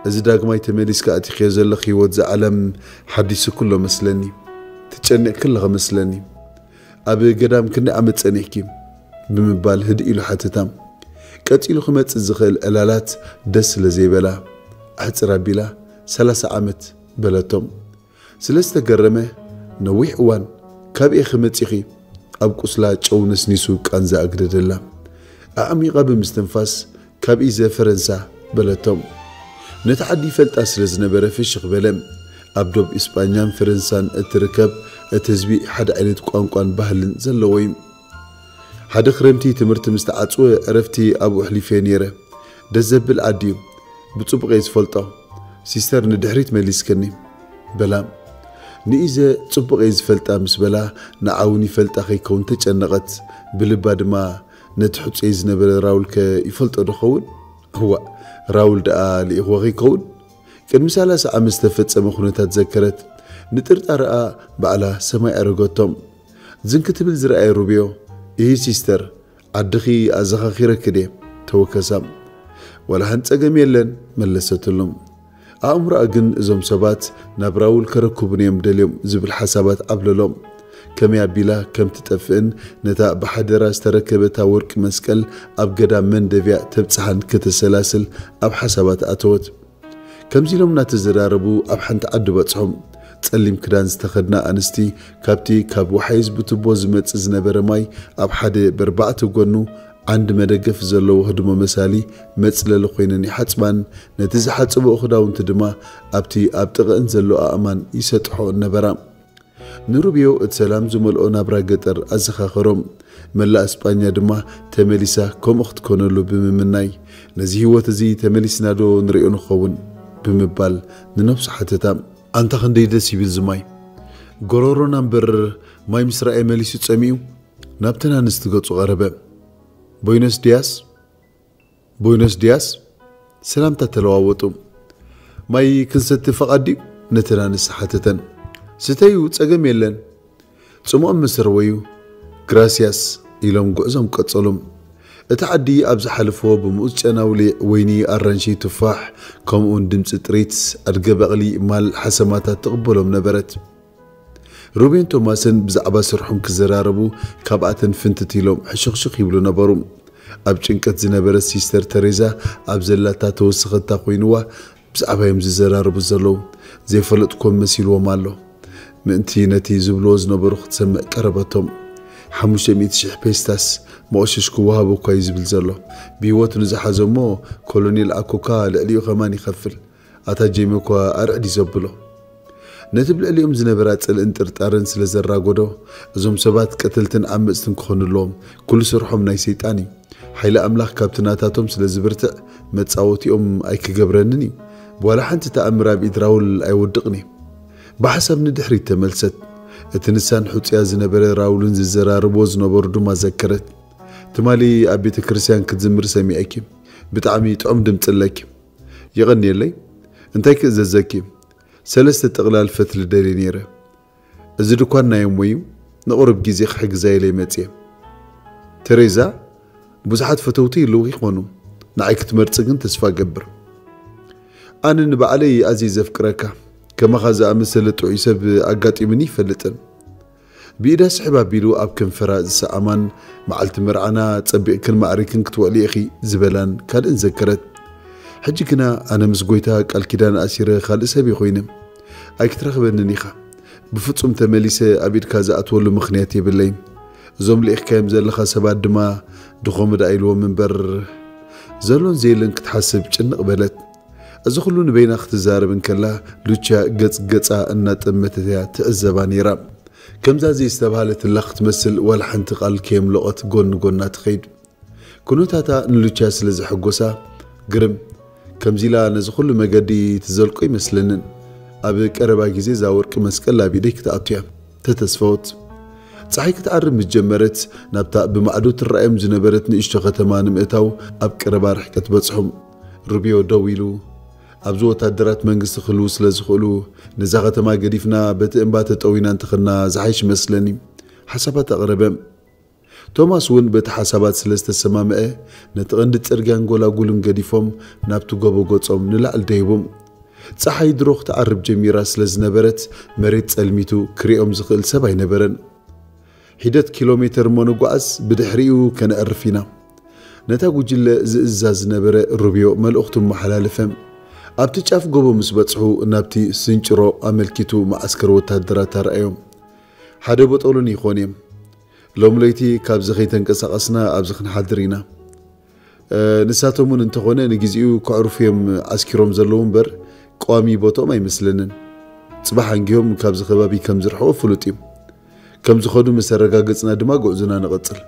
"እዚ ዳግማይ ተመሊስካ ኣቲኽዮ ዘለኽ ህይወት፣ እዚ ዓለም ሓዲሱ ኩሎ መስለኒ። ትጨነቕ ከለኻ መስለኒ። ኣብ ገዳም ክንደይ ዓመት ጸኒሕኪ?" ብምባል ህድእ ኢሉ ሓተታ። ቀጺሉ ክመጽእ ዝኽእል ዕላላት ደስ ስለ ዘይበላ፣ ኣሕጽር ኣቢላ፣ "ሰላሳ ዓመት" በለቶም። ስለ ዝተገረመ፣ "ነዊሕ እዋን፣ ካበይ ኢኺ መጺኺ?" ኣብ ቁስላ ጨው ነስኒሱ ቃንዛ ኣግደደላ። ኣዕሚቓ ብምስትንፋስ፣ "ካብ ኢዘ ፈረንሳ" በለቶም። ነቲ ዓዲ ይፈልጣ ስለ ዝነበረ ፍሽኽ በለ። ኣብ ዶብ ኢስጳኛን ፈረንሳን እትርከብ፣ እቲ ህዝቢ ሓደ ዓይነት ቋንቋን ባህልን ዘለዎ እዩ። "ሓደ ክረምቲ ትምህርቲ ምስ ተዓጽወ ዕረፍቲ ኣብኡ ኣሕሊፈ ነይረ። ደስ ዘብል ዓዲ እዩ። ብጽቡቕ እየ ዝፈልጦ። ሲስተር ንድሕሪት መሊስክኒ" በላ። ንኢዘ ጽቡቕ እየ ዝፈልጣ ምስ በላ፣ ንዓ እውን ይፈልጣ ከይከውን ተጨነቐት። ብልባ ድማ፣ "ነቲ ሕጹይ ዝነበረ ራውልከ ይፈልጦ ዶ ኸውን? እዋእ፣ ራውል ደኣ ልኢኽዎ ከይከውን?" ቅድሚ ሰላሳ ዓመት ዝተፈጸመ ኩነታት ዘከረት። ንጥርጣረኣ ባዕላ ሰማይ ኣረገቶም። ዝን ክትብል ዝረኣየ ሩብዮ፣ "እሂ ሲስተር፣ ዓድኺ ኣዘኻኺረኪ ድየ?" ተወከሳ። "ዋላ ሓንቲ ጸገም የለን" መለሰትሉ። ኣእምሮኣ ግን እዞም ሰባት ናብ ራውል ከረክቡን እዮም ደልዮም ዝብል ሓሳባት ዓብለሎም። ከመይ ኣቢላ ከም ትጠፍእን ነታ ብሓደራ ዝተረከበታ ወርቂ መስቀል ኣብ ገዳም መንደቪያ ተብጽሓን ከተሰላስል ኣብ ሓሳባት ኣተወት። ከምዚ ኢሎም እናተዘራረቡ ኣብ ሓንቲ ዓዲ በጽሖም። ጸሊም ክዳን ዝተኸድና ኣንስቲ ካብቲ ካብ ወሓይዝ ብቱቦ ዝመጽእ ዝነበረ ማይ ኣብ ሓደ በርባዕተ ጎኑ ዓንዲ መደገፊ ዘለዎ ህድሞ መሳሊ መጽለሊ ኮይነን ይሓጽባን፣ ነቲ ዝሓጽበኦ ክዳውንቲ ድማ ኣብቲ ኣብ ጥቕእን ዘሎ ኣእማን ይሰጥሖ ነበራ። ንሩብዮ እቲ ሰላም ዝመልኦ ናብራ ገጠር ኣዘኻኸሮም። መላእ እስጳኛ ድማ ተመሊሳ ከምኡ ክትኮነሉ ብምምናይ፣ ነዚ ህይወት እዚ ተመሊስና ዶ ንሪኦ ንኸውን? ብምባል ንነብሱ ሓተታ። ኣንታ ክንደይ ደስ ይብል ዝማይ! ጎሮሮና እምበር ማይ ምስ ረኣየ መሊሱ ጸሚኡ ናብተን ኣንስቲ ገጹ ቀረበ። ቦይኖስ ዲያስ? ቦይኖስ ዲያስ? ሰላምታ ተለዋወጡ። ማይ ክንሰቲ ፈቓድ ድዩ? ነተን ኣንስቲ ሓተተን። ስተዩ፣ ጸገም የለን። ጽምኦም ምስ ረወዩ፣ ግራስያስ ኢሎም ጉዕዞም ቀጸሉ። እቲ ዓዲ ኣብ ዝሓለፍዎ ብምኡዝ ጨናውሊዕ፣ ወይኒ፣ ኣራንሺ፣ ቱፋሕ፣ ከምኡውን ድምጺ ጥሪት ኣድገ በቕሊ፣ ማል፣ ሓሰማታት ትቕበሎም ነበረት። ሩቤን ቶማስን ብዛዕባ ስርሖም ክዘራረቡ ካብኣተን ፍንትት ኢሎም ሕሹኽሹኽ ይብሉ ነበሩ። ኣብ ጭንቀት ዝነበረት ሲስተር ተሬዛ ኣብ ዘላታ ተወሰኸታ ኮይንዋ ብዛዕባ እዮም ዝዘራረቡ ዘለዉ። ዘይፈለጥኮም መሲልዎም ኣሎ። ምእንቲ ነቲ ዝብልዎ ዝነበሩ ክትሰምዕ ቀረበቶም። ሓሙሽተ ሚእቲ ሽሕ ፔስታስ መቑሸሽ ክወሃቦ እኳ እዩ ዝብል ዘሎ። ብህይወቱ ንዝሓዞ እሞ ኮሎኔል ኣኮካ ልዕሊኡ ከማን ይኸፍል። ኣታ ጄሚ እኳ ኣርዕድ እዩ ዘብሎ። ነቲ ብልዕሊኦም ዝነበራ ጽልእን ጥርጣረን ስለ ዘራጎዶ፣ እዞም ሰባት ቀተልትን ዓመጽትን ክኾኑ ኣለዎም። ኩሉ ስርሖም ናይ ሰይጣን እዩ። ሓይሊ ኣምላኽ ካብቲ ናታቶም ስለ ዝብርትዕ፣ መጻወቲኦም ኣይክገብረንን እዩ። ብዋላ ሓንቲ ተኣምር ኣብ ኢድ ራውል ኣይወድቕን እዩ። ብሓሳብ ንድሕሪት ተመልሰት። እቲ ንሳን ሕጹያ ዝነበረ ራውልን ዝዘራረብዎ ዝነበሩ ድማ ዘከረት። ትማሊ ኣብ ቤተ ክርስቲያን ክትዝምር ሰሚዐኪ። ብጣዕሚ ጥዑም ድምጺ ኣለኪ። የቐንየለይ። እንታይ ክእዘዘኪ? ሰለስተ ጥቕላል ፈትሊ ደልየ ነይረ። እዚ ድኳን ናይ እሞይ እዩ። ንቑሩብ ግዜ ክሕግዛ ኢለ መጽየ። ተሬዛ፣ ብዙሓት ፈተውቲ ይህልዉ ይኾኑ፣ ንዓይ ክትመርጺ ግን ተስፋ እገብር። ኣነ ንባዕለይ ኣዝየ ዘፍቅረካ፣ ከማኻ ዝኣመሰለ ጥዑይ ሰብ ኣጋጢሙኒ ይፈልጥን። ብኢዳ ስሕብ ኣቢሉ ኣብ ከንፈራ ዝሰኣማን፣ መዓልቲ መርዓና ጸቢቕክን ማዕሪክን ክትውዕሊ ኢኺ ዝበላን ካልእን ዘከረት። ሕጂ ግና ኣነ ምስ ጎይታ ቃል ኪዳን ኣሲረ ካልእ ሰብ እየ ኮይነ። ኣይክትረኽበንን ኢኻ። ብፍጹም ተመሊሰ ኣብ ኢድካ ዝኣትወሉ ምኽንያት የብለይን። እዞም ልኢኽካዮም ዘለኻ ሰባት ድማ ድኾም ደኣ ኢልዎም እምበር፣ ዘሎን ዘየለን ክትሓስብ ጭንቕ በለት። እዚ ኩሉ ንበይና ክትዛረብ እንከላ፣ ሉቻ ገጽ ገጻ እናጠመተት እያ ትዕዘባ ነይራ። ከምዛ ዘይስተብሃለትላ ክትመስል ዋላ ሓንቲ ቃል ከየምለቖት ጎኒ ጎና ትኸይድ። ኩነታታ ንሉቻ ስለ ዘሐጎሳ፣ ግርም፣ ከምዚ ኢላ ነዚ ኩሉ መገዲ ትዘልቆ ይመስለንን። ኣብ ቀረባ ግዜ እዛ ወርቂ መስቀል ኣብ ኢደይ ክትኣቱ እያ፣ ተተስፈወት። ጸሓይ ክትዓርብ ምስ ጀመረት፣ ናብታ ብማዕዶ ትረኣዮም ዝነበረት ንእሽቶ ከተማ ንምእታው ኣብ ቀረባ ርሕቀት በጽሑ። ሩቢዮ ደው ኢሉ፣ ኣብዚ ወታደራት መንግስቲ ክህልዉ ስለ ዝኽእሉ፣ ነዛ ከተማ ገዲፍና በቲ እምባ ተጠዊና እንተኸድና ዝሓይሽ ይመስለኒ። ሓሳባት ኣቕረበ። ቶማስ እውን በቲ ሓሳባት ስለ ዝተሰማምዐ፣ ነቲ ቀንዲ ጽርግያን ጎላጉልን ገዲፎም ናብቲ ጎቦ ገጾም ንላዕሊ ደይቡ። ጸሓይ ድሮ ክትዓርብ ጀሚራ ስለ ዝነበረት፣ መሬት ጸልሚቱ ክሪኦም ዝኽእል ሰብ ኣይነበረን። ሒደት ኪሎ ሜተር እሞ ንጓዓዝ፣ ብድሕሪኡ ከነዕርፍ ኢና። ነታ ጉጅለ ዝእዛ ዝነበረ ሩብዮ መልእኽቱ ኣመሓላለፈ። ኣብቲ ጫፍ ጎቦ ምስ በጽሑ፣ ናብቲ ስንጭሮ ኣመልኪቱ መዓስከር ወታደራት ኣርኣዮም። ሓደ ቦጦሎኒ ይኾን እዮም። ሎም ለይቲ ካብዚ ከይተንቀሳቐስና ኣብዚ ክንሓድር ኢና። እ፣ ንሳቶም እውን እንተኾነ ንግዜኡ ከዕርፉ እዮም ዓስኪሮም ዘለዉ እምበር፣ ቀዋሚ ቦትኦም ኣይመስለንን። ጽባሕ ኣንጊሆም ካብዚ ከባቢ ከም ዝርሕቑ ፍሉጥ እዩ። ከም ዝኸዱ ምስ ኣረጋገጽና ድማ ጉዕዞና ንቐጽል።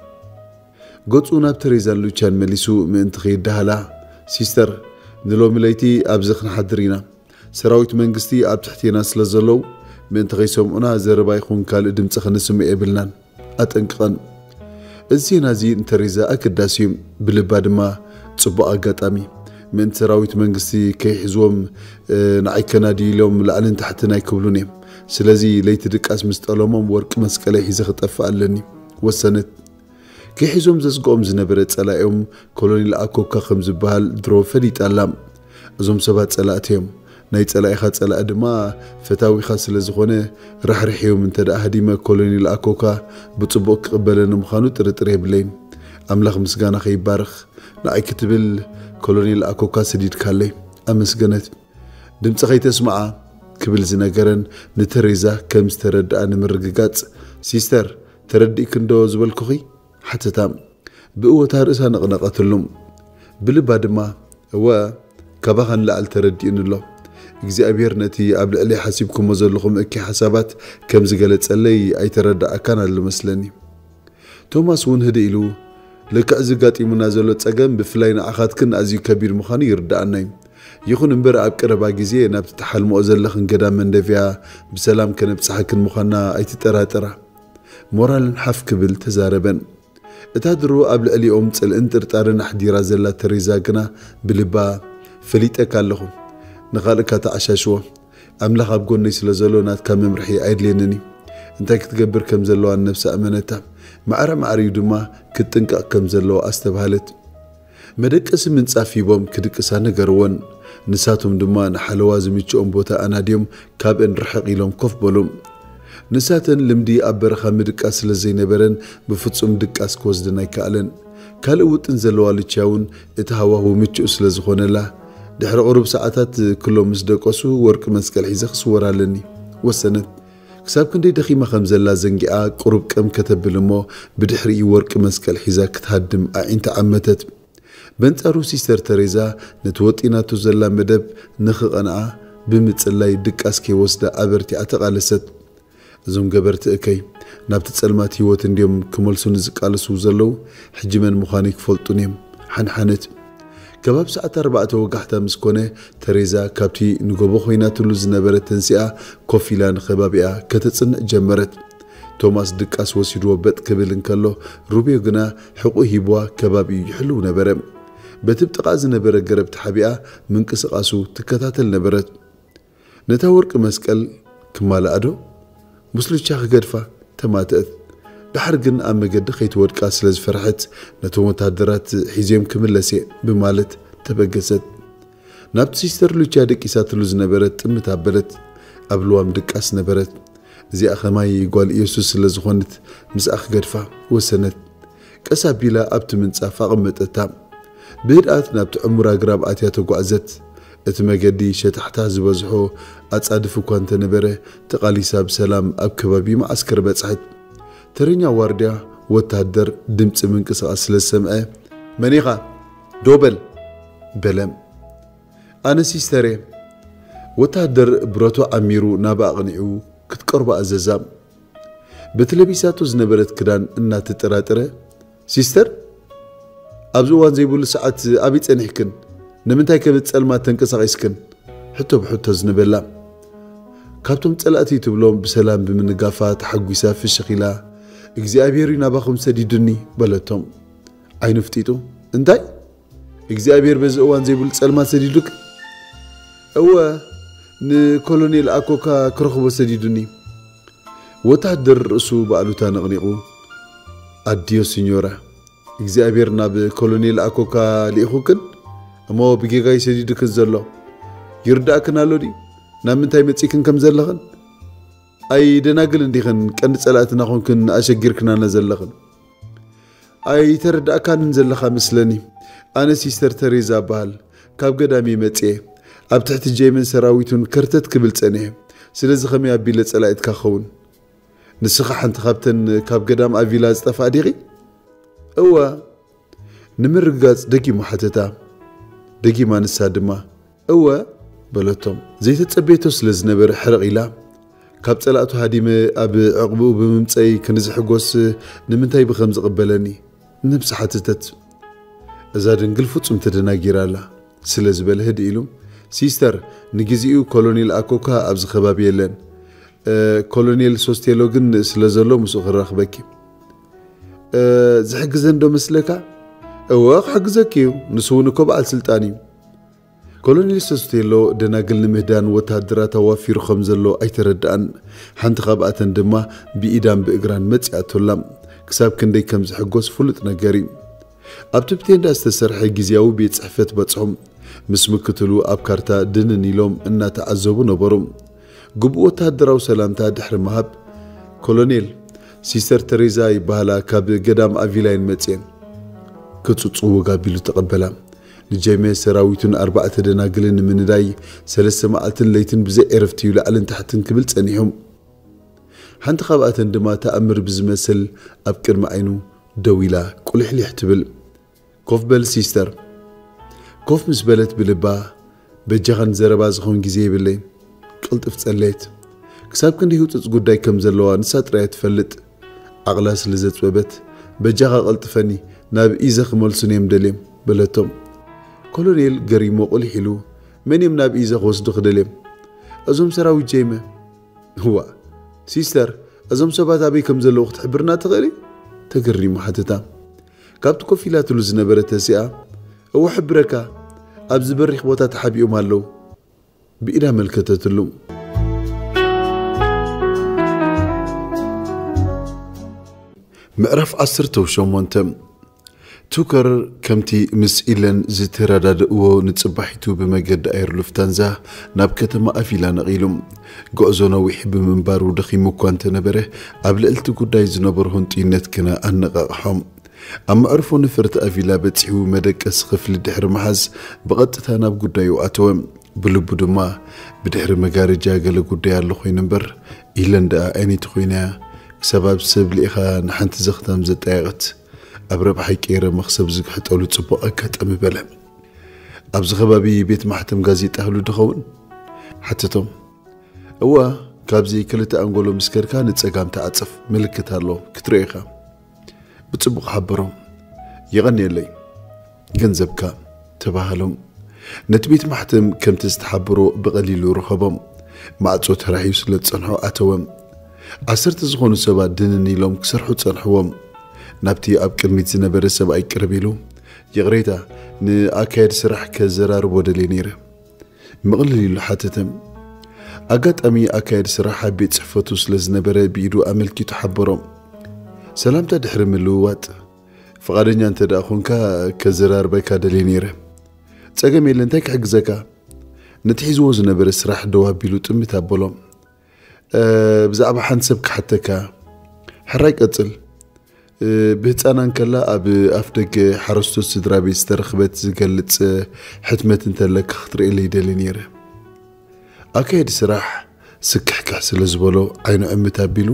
ገጹ ናብ ተሬዛን ሉቻን መሊሱ ምእንቲ ከይደሃላ፣ ሲስተር፣ ንሎሚ ለይቲ ኣብዚ ክንሓድር ኢና። ሰራዊት መንግስቲ ኣብ ትሕቴና ስለ ዘለዉ፣ ምእንቲ ከይሰምዑና ዘረባ ይኹን ካልእ ድምጺ ከነስምዕ የብልናን። ኣጠንቅቐን። እዚ ዜና እዚ ንተሬዛ ኣገዳሲ እዩ፣ ብልባ ድማ ጽቡቕ ኣጋጣሚ። ምእንቲ ሰራዊት መንግስቲ ከይሕዝዎም፣ እ፣ ንዓይ ከናድዩ ኢሎም ላዕልን ታሕትን ኣይክብሉን እዮም። ስለዚ ለይቲ ድቃስ ምስ ጠለሞም ወርቂ መስቀለይ ሒዘ ክጠፍእ ኣለኒ፣ ወሰነት። ክሒዞም ዘስግኦም ዝነበረ ጸላኢኦም ኮሎኔል ኣኮካ ከም ዝበሃል ድሮ ፈሊጣ ኣላ። እዞም ሰባት ጸላእቲ እዮም። ናይ ጸላኢኻ ጸላኢ ድማ ፈታዊኻ ስለ ዝኾነ፣ ራሕሪሐዮም እንተ ደኣ ሃዲመ፣ ኮሎኔል ኣኮካ ብጽቡቕ ክቕበለኒ ምዃኑ ጥርጥር የብለይን። ኣምላኽ ምስጋናኻ ይባረኽ። ንዓይ ክትብል ኮሎኔል ኣኮካ ሰዲድካለይ። ኣመስገነት። ድምጺ ከይተስምዓ ክብል ዝነገረን ንተሬዛ ከም ዝተረድኣ ንምርግጋጽ፣ ሲስተር፣ ተረዲእክንዶ ዝበልኩኺ? ሓተታ። ብእወታ ርእሳ ነቕነቐትሉ። ብልባ ድማ፣ እወ፣ ካባኻ ንላዕሊ ተረዲኡኒ ኣሎ። እግዚኣብሔር ነቲ ኣብ ልዕለይ ሓሲብኩሞ ዘለኹም እኪ ሓሳባት ከም ዝገለጸለይ ኣይተረድኣካን ኣሎ መስለኒ። ቶማስ እውን ህድእ ኢሉ፣ ልክዕ እዚ ጋጢሙና ዘሎ ጸገም ብፍላይ ንዓኻትክን ኣዝዩ ከቢድ ምዃኑ ይርድኣና እዩ። ይኹን እምበር ኣብ ቀረባ ግዜ ናብቲ ትሓልምኦ ዘለኽን ገዳም መንደፍያ ብሰላም ከነብጽሓክን ምዃንና ኣይትጠራጠራ። ሞራልን ሓፍ ክብል ተዛረበን። እታ ድሮ ኣብ ልዕሊኦም ጽልእን ጥርጣርን ኣሕዲራ ዘላ ተሬዛ ግና ብልባ፣ ፈሊጠካ ኣለኹ፣ ንኻልእካ ተዓሻሽዎ። ኣምላኽ ኣብ ጎነይ ስለ ዘሎ ናትካ መምርሒ ኣየድልየንን እዩ። እንታይ ክትገብር ከም ዘለዋ ንነብሳ ኣመነታ። ማዕረ ማዕሪኡ ድማ ክትጥንቀቕ ከም ዘለዋ ኣስተብሃለት። መደቀሲ ምንጻፍ ሂቦም ክድቅሳ ነገርወን። ንሳቶም ድማ ንሓለዋ ዝምችኦም ቦታ ኣናድዮም ካብአን ርሕቕ ኢሎም ኮፍ በሉ። ንሳተን ልምዲ ኣብ በረኻ ምድቃስ ስለ ዘይነበረን ብፍጹም ድቃስ ክወስደን ኣይከኣለን። ካልእ ውጥን ዘለዋ ሉቻ እውን እቲ ሃዋህው ምቹእ ስለ ዝኾነላ፣ ድሕሪ ቁሩብ ሰዓታት ክሎም ምስ ደቀሱ ወርቂ መስቀል ሒዘ ክስወር ኣለኒ ወሰነት። ክሳብ ክንደይ ደኺማ ከም ዘላ ዘንጊዓ ቁሩብ ቅም ከተብል እሞ ብድሕሪኡ ወርቂ መስቀል ሒዛ ክትሃድም ኣዒንታ ዓመተት። በንጻሩ ሲስተር ተሬዛ ነቲ ወጢናቶ ዘላ መደብ ንኽቐንዓ ብምጽላይ ድቃስ ከይወስዳ ኣበርቲዓ ተቓለሰት። እዞም ገበርቲ እከይ ናብቲ ጸልማት ህይወት እንድዮም ክመልሱኒ ዝቃለሱ ዘለዉ፣ ሕጂ መን ምዃነይ ክፈልጡን እዮም። ሓንሓነት። ከባቢ ሰዓት ኣርባዕተ ወጋሕታ ምስ ኮነ፣ ተሬዛ ካብቲ ንጎቦ ኮይናትሉ ዝነበረት ተንሲኣ ኮፍ ኢላ ንኸባቢኣ ከተጽንዕ ጀመረት። ቶማስ ድቃስ ወሲድዎ በጥ ክብል እንከሎ፣ ሩብዮ ግና ሕቑ ሂብዋ ከባቢኡ ይሕልው ነበረ። በቲ ብጥቓ ዝነበረ ገረብ ተሓቢኣ ምንቅስቓሱ ትከታተል ነበረት። ነታ ወርቂ መስቀል ክማልኣ ዶ? ምስ ሉቻ ክገድፋ ተማትአት። ድሓር ግን ኣብ መገዲ ከይትወድቃ ስለ ዝፈርሐት፣ ነቶም ወተሃደራት ሒዘዮም ክምለስ እየ ብማለት ተበገሰት። ናብቲ ሲስተር ሉቺያ ደቂሳትሉ ዝነበረት ጥምት ኣበለት። ኣብ ልዋም ድቃስ ነበረት። እዚኣ ኸማይ ጓል ኢየሱስ ስለ ዝኾነት፣ ምስኣ ክገድፋ ወሰነት። ቀስ ኣቢላ ኣብቲ ምንጻፍ ኣቐመጠታ። ብህድኣት ናብቲ ዕሙር ኣግራብ ኣትያ ተጓዕዘት። እቲ መገዲ ሸታሕታ ዝበዝሖ ኣጻድፍ እኳ እንተነበረ፣ ተቓሊሳ ብሰላም ኣብ ከባቢ መዓስከር በጽሐት። ተረኛ ዋርድያ ወታደር ድምጺ ምንቅስቓስ ስለ ዝሰምዐ፣ "መን ኢኻ? ደው በል!" በለ። "ኣነ ሲስተር እየ።" ወታደር ብረቱ ዓሚሩ ናብ ኣቕኒዑ ክትቀርቦ ኣዘዛ። በቲ ለቢሳቶ ዝነበረት ክዳን እናተጠራጠረ፣ "ሲስተር፣ ኣብዚ እዋን ዘይብሉ ሰዓት ኣበይ ጸኒሕክን? ንምንታይ ከ በቲ ጸልማት ተንቀሳቒስክን?" ሕቶ ብሕቶ ዝነበላ። ካብቶም ጸላእቲ ትብሎም ብሰላም ብምንጋፋ ተሓጒሳ ፍሽኽ ኢላ፣ "እግዚኣብሔር እዩ ናባኹም ሰዲዱኒ" በለቶም። ዓይኑ ፍጢጡ፣ "እንታይ? እግዚኣብሔር በዚ እዋን ዘይብሉ ጸልማት ሰዲዱክ?" "እወ፣ ንኮሎኔል ኣኮካ ክረኽቦ ሰዲዱኒ።" ወታደር ርእሱ ብኣሉታ ነቕኒቑ፣ "ኣድዮ ሲኞራ፣ እግዚኣብሔር ናብ ኮሎኔል ኣኮካ ልኢኹክን እሞ ብጌጋይ ሰዲዱክን ዘሎ። ይርዳእክን ኣሎ ድዩ ናብ ምንታይ መጺእክን ከም ዘለኽን? ኣይደናግል እንዲኽን ቀንዲ ጸላእትና ኾንክን ኣሸጊርክናና ዘለኽን። ኣይተረዳእካንን ዘለኻ መስለኒ። ኣነ ሲስተር ተሬዛ እበሃል። ካብ ገዳም እየ መጽኤ። ኣብ ትሕቲ ጄምን ሰራዊቱን ከርተት ክብል ጸኒሐ። ስለዚ ከመይ ኣቢለ ጸላኢትካ ክኸውን? ንስኻ ሓንቲ ካብተን ካብ ገዳም ኣቪላ ዝጠፍኣ ዲኺ?" "እወ?" ንምርግጋጽ ደጊሙ ሓተታ። ደጊማ ንሳ ድማ፣ "እወ?" በለቶም። ዘይተጸበየቶ ስለ ዝነበረ ሕርቕ ኢላ፣ "ካብ ጸላእቱ ሃዲመ ኣብ ዕቕብኡ ብምምጸይ ክንዚ ሕጎስ ንምንታይ ብኸም ዝቕበለኒ?" ነብሳ ሓተተት። እዛ ድንግል ፍጹም ተደናጊራ ኣላ ስለ ዝበለ ህድእ ኢሉ፣ "ሲስተር፣ ንግዜኡ ኮሎኔል ኣኮካ ኣብዚ ከባቢ የለን። እ፣ ኮሎኔል ሶስቴሎ ግን ስለ ዘሎ ምስኡ ክራኽበኪ። እ፣ ዝሕግዘን ዶ መስለካ?" "እወ፣ ክሕግዘኪ እዩ። ንሱ እውን እኮ በዓል ስልጣን እዩ።" ኮሎኔል ሶስቴሎ ደናግል ንምህዳን ወተሃደራት ኣዋፊሩ ከም ዘሎ ኣይተረድኣን። ሓንቲ ካብኣተን ድማ ብኢዳን ብእግራን መጺኣቶላ። ክሳብ ክንደይ ከም ዝሕጎስ ፍሉጥ ነገር እዩ። ኣብቲ ብቴንዳ ዝተሰርሐ ግዝያዊ ቤት ጽሕፈት በጽሖም። ምስ ምክትሉ ኣብ ካርታ ድንን ኢሎም እናተዓዘቡ ነበሩ። ግቡእ ወተሃደራዊ ሰላምታ ድሕሪ ምሃብ፣ "ኮሎኔል፣ ሲስተር ተሬዛ ይበሃላ፣ ካብ ገዳም ኣቪላይን መጽየን።" ክጽጽው ወጋቢሉ ተቐበላ። ንጀሜ ሰራዊቱን ኣርባዕተ ደናግልን ንምንዳይ ሰለስተ መዓልትን ለይትን ብዘይ ዕረፍቲ እዩ ላዕልን ታሕትን ክብል ጸኒሑ። ሓንቲ ካብኣተን ድማ ተኣምር ብዝመስል ኣብ ቅድሚ ዓይኑ ደው ኢላ ቁሊሕሊሕ ትብል። "ኮፍ በል ሲስተር።" ኮፍ ምስ በለት ብልባ፣ "በጃኻ ንዘረባ ዝኾን ግዜ የብለይን። ቅልጥፍ ጸለየት። ክሳብ ክንደይ ህጹጽ ጉዳይ ከም ዘለዋ ንሳ ጥራይ እያ ትፈልጥ። ዓቕላ ስለ ዘጽበበት፣ በጃኻ ቀልጥፈኒ፣ ናብ ኢዘ ክመልሱን እዮም ደልዮም" በለቶም። ኮሎኔል ገሪሞ ቁሊሕ ኢሉ፣ "መን እዮም ናብ ኢዘ ክወስዱ ክደልዮም?" "እዞም ሰራዊት ጀይመ።" "እዋ፣ ሲስተር፣ እዞም ሰባት ኣበይ ከም ዘለዉ ክትሕብርና ትኽእሊ?" ተገሪሙ ሓተታ። ካብቲ ኮፍ ኢላትሉ ዝነበረ ተሲኣ፣ "እወ፣ ሕብረካ፣ ኣብዚ በሪኽ ቦታ ተሓቢኦም ኣለዉ" ብኢዳ መልከተትሉ። ምዕራፍ ዓሰርተ ሸሞንተ። ቱከር ከምቲ ምስ ኢለን ዝተረዳድእዎ ንጽባሒቱ ብመገዲ ኣየር ሉፍታንዛ ናብ ከተማ ኣቪላ ነቒሉ። ጉዕዞ ነዊሕ ብምንባሩ ደኺሙ እኳ እንተነበረ፣ ኣብ ልዕልቲ ጉዳይ ዝነበሮ ህንጡይነት ግና ኣነቓቕሖ። ኣብ መዕርፎ ነፈርቲ ኣቪላ በጺሑ መደቀሲ ክፍሊ ድሕሪ ምሓዝ ብቐጥታ ናብ ጉዳዩ ኣተወ። ብልቡ ድማ ብድሕሪ መጋረጃ ገለ ጉዳይ ኣሎ ኮይኑ እምበር፣ ኢለን ደኣ ኣየነይቲ ኮይና እያ ክሳብ ኣብ ሰብ ልኢኻ ንሓንቲ ዘኽታም ዘጠያየቐት? ኣብ ረብሓይ ቀይረ መኽሰብ ዝግሕጠሉ ጽቡቕ ኣጋጣሚ በለ። ኣብዚ ከባቢ ቤት ማሕተም ጋዜጣ ይህሉ ድኸውን? ሓተቶም። እዋ፣ ካብዚ ክልተ ኣንጎሎ ምስ ከድካ ንጸጋም ተዓጸፍ ምልክት ኣሎ፣ ክትሪኦ ኢኻ። ብጽቡቕ ሓበሮም። የቐንየለይ። ገንዘብካ ተባሃሎም። ነቲ ቤት ማሕተም ከምቲ ዝተሓበሮ ብቐሊሉ ረኸቦም። ማዕጾ ተራሕዩ ስለ ዝጸንሖ ኣተወ። ዓሰርተ ዝኾኑ ሰባት ድንን ኢሎም ክሰርሑ ጸንሕዎም። ናብቲ ኣብ ቅድሚት ዝነበረ ሰብኣይ ቅርብ ኢሉ፣ "ይቕሬታ፣ ንኣካየዲ ስራሕ ከዘራርቦ ደልየ ነይረ?" ምቕልል ኢሉ ሓተተ። ኣጋጣሚ ኣካየዲ ስራሕ ኣብ ቤት ጽሕፈቱ ስለ ዝነበረ ብኢዱ ኣመልኪቱ ሓበሮ። ሰላምታ ድሕሪ ምልውዋጥ፣ ፍቓደኛ እንተ ደኣ ኾንካ፣ ከዘራርበካ ደልየ ነይረ። ጸገም የለ፣ እንታይ ክሕግዘካ? ነቲ ሒዝዎ ዝነበረ ስራሕ ደው ኣቢሉ ጥምት ኣበሎ። "እ፣ ብዛዕባ ሓንቲ ሰብ ክሓተካ። ሕራይ ቀጽል። እ፣ ብህፃና እንከላ ኣብ ኣፍ ደገ ሓረስቶት ስድራ ቤት ዝተረኽበት ዝገልጽ ሕትመት እንተለካ ክትርእየለይ ይደሊ ነይረ።" ኣካየዲ ስራሕ ስክሕክሕ ስለ ዝበሎ ዓይኑ ዕምት ኣቢሉ፣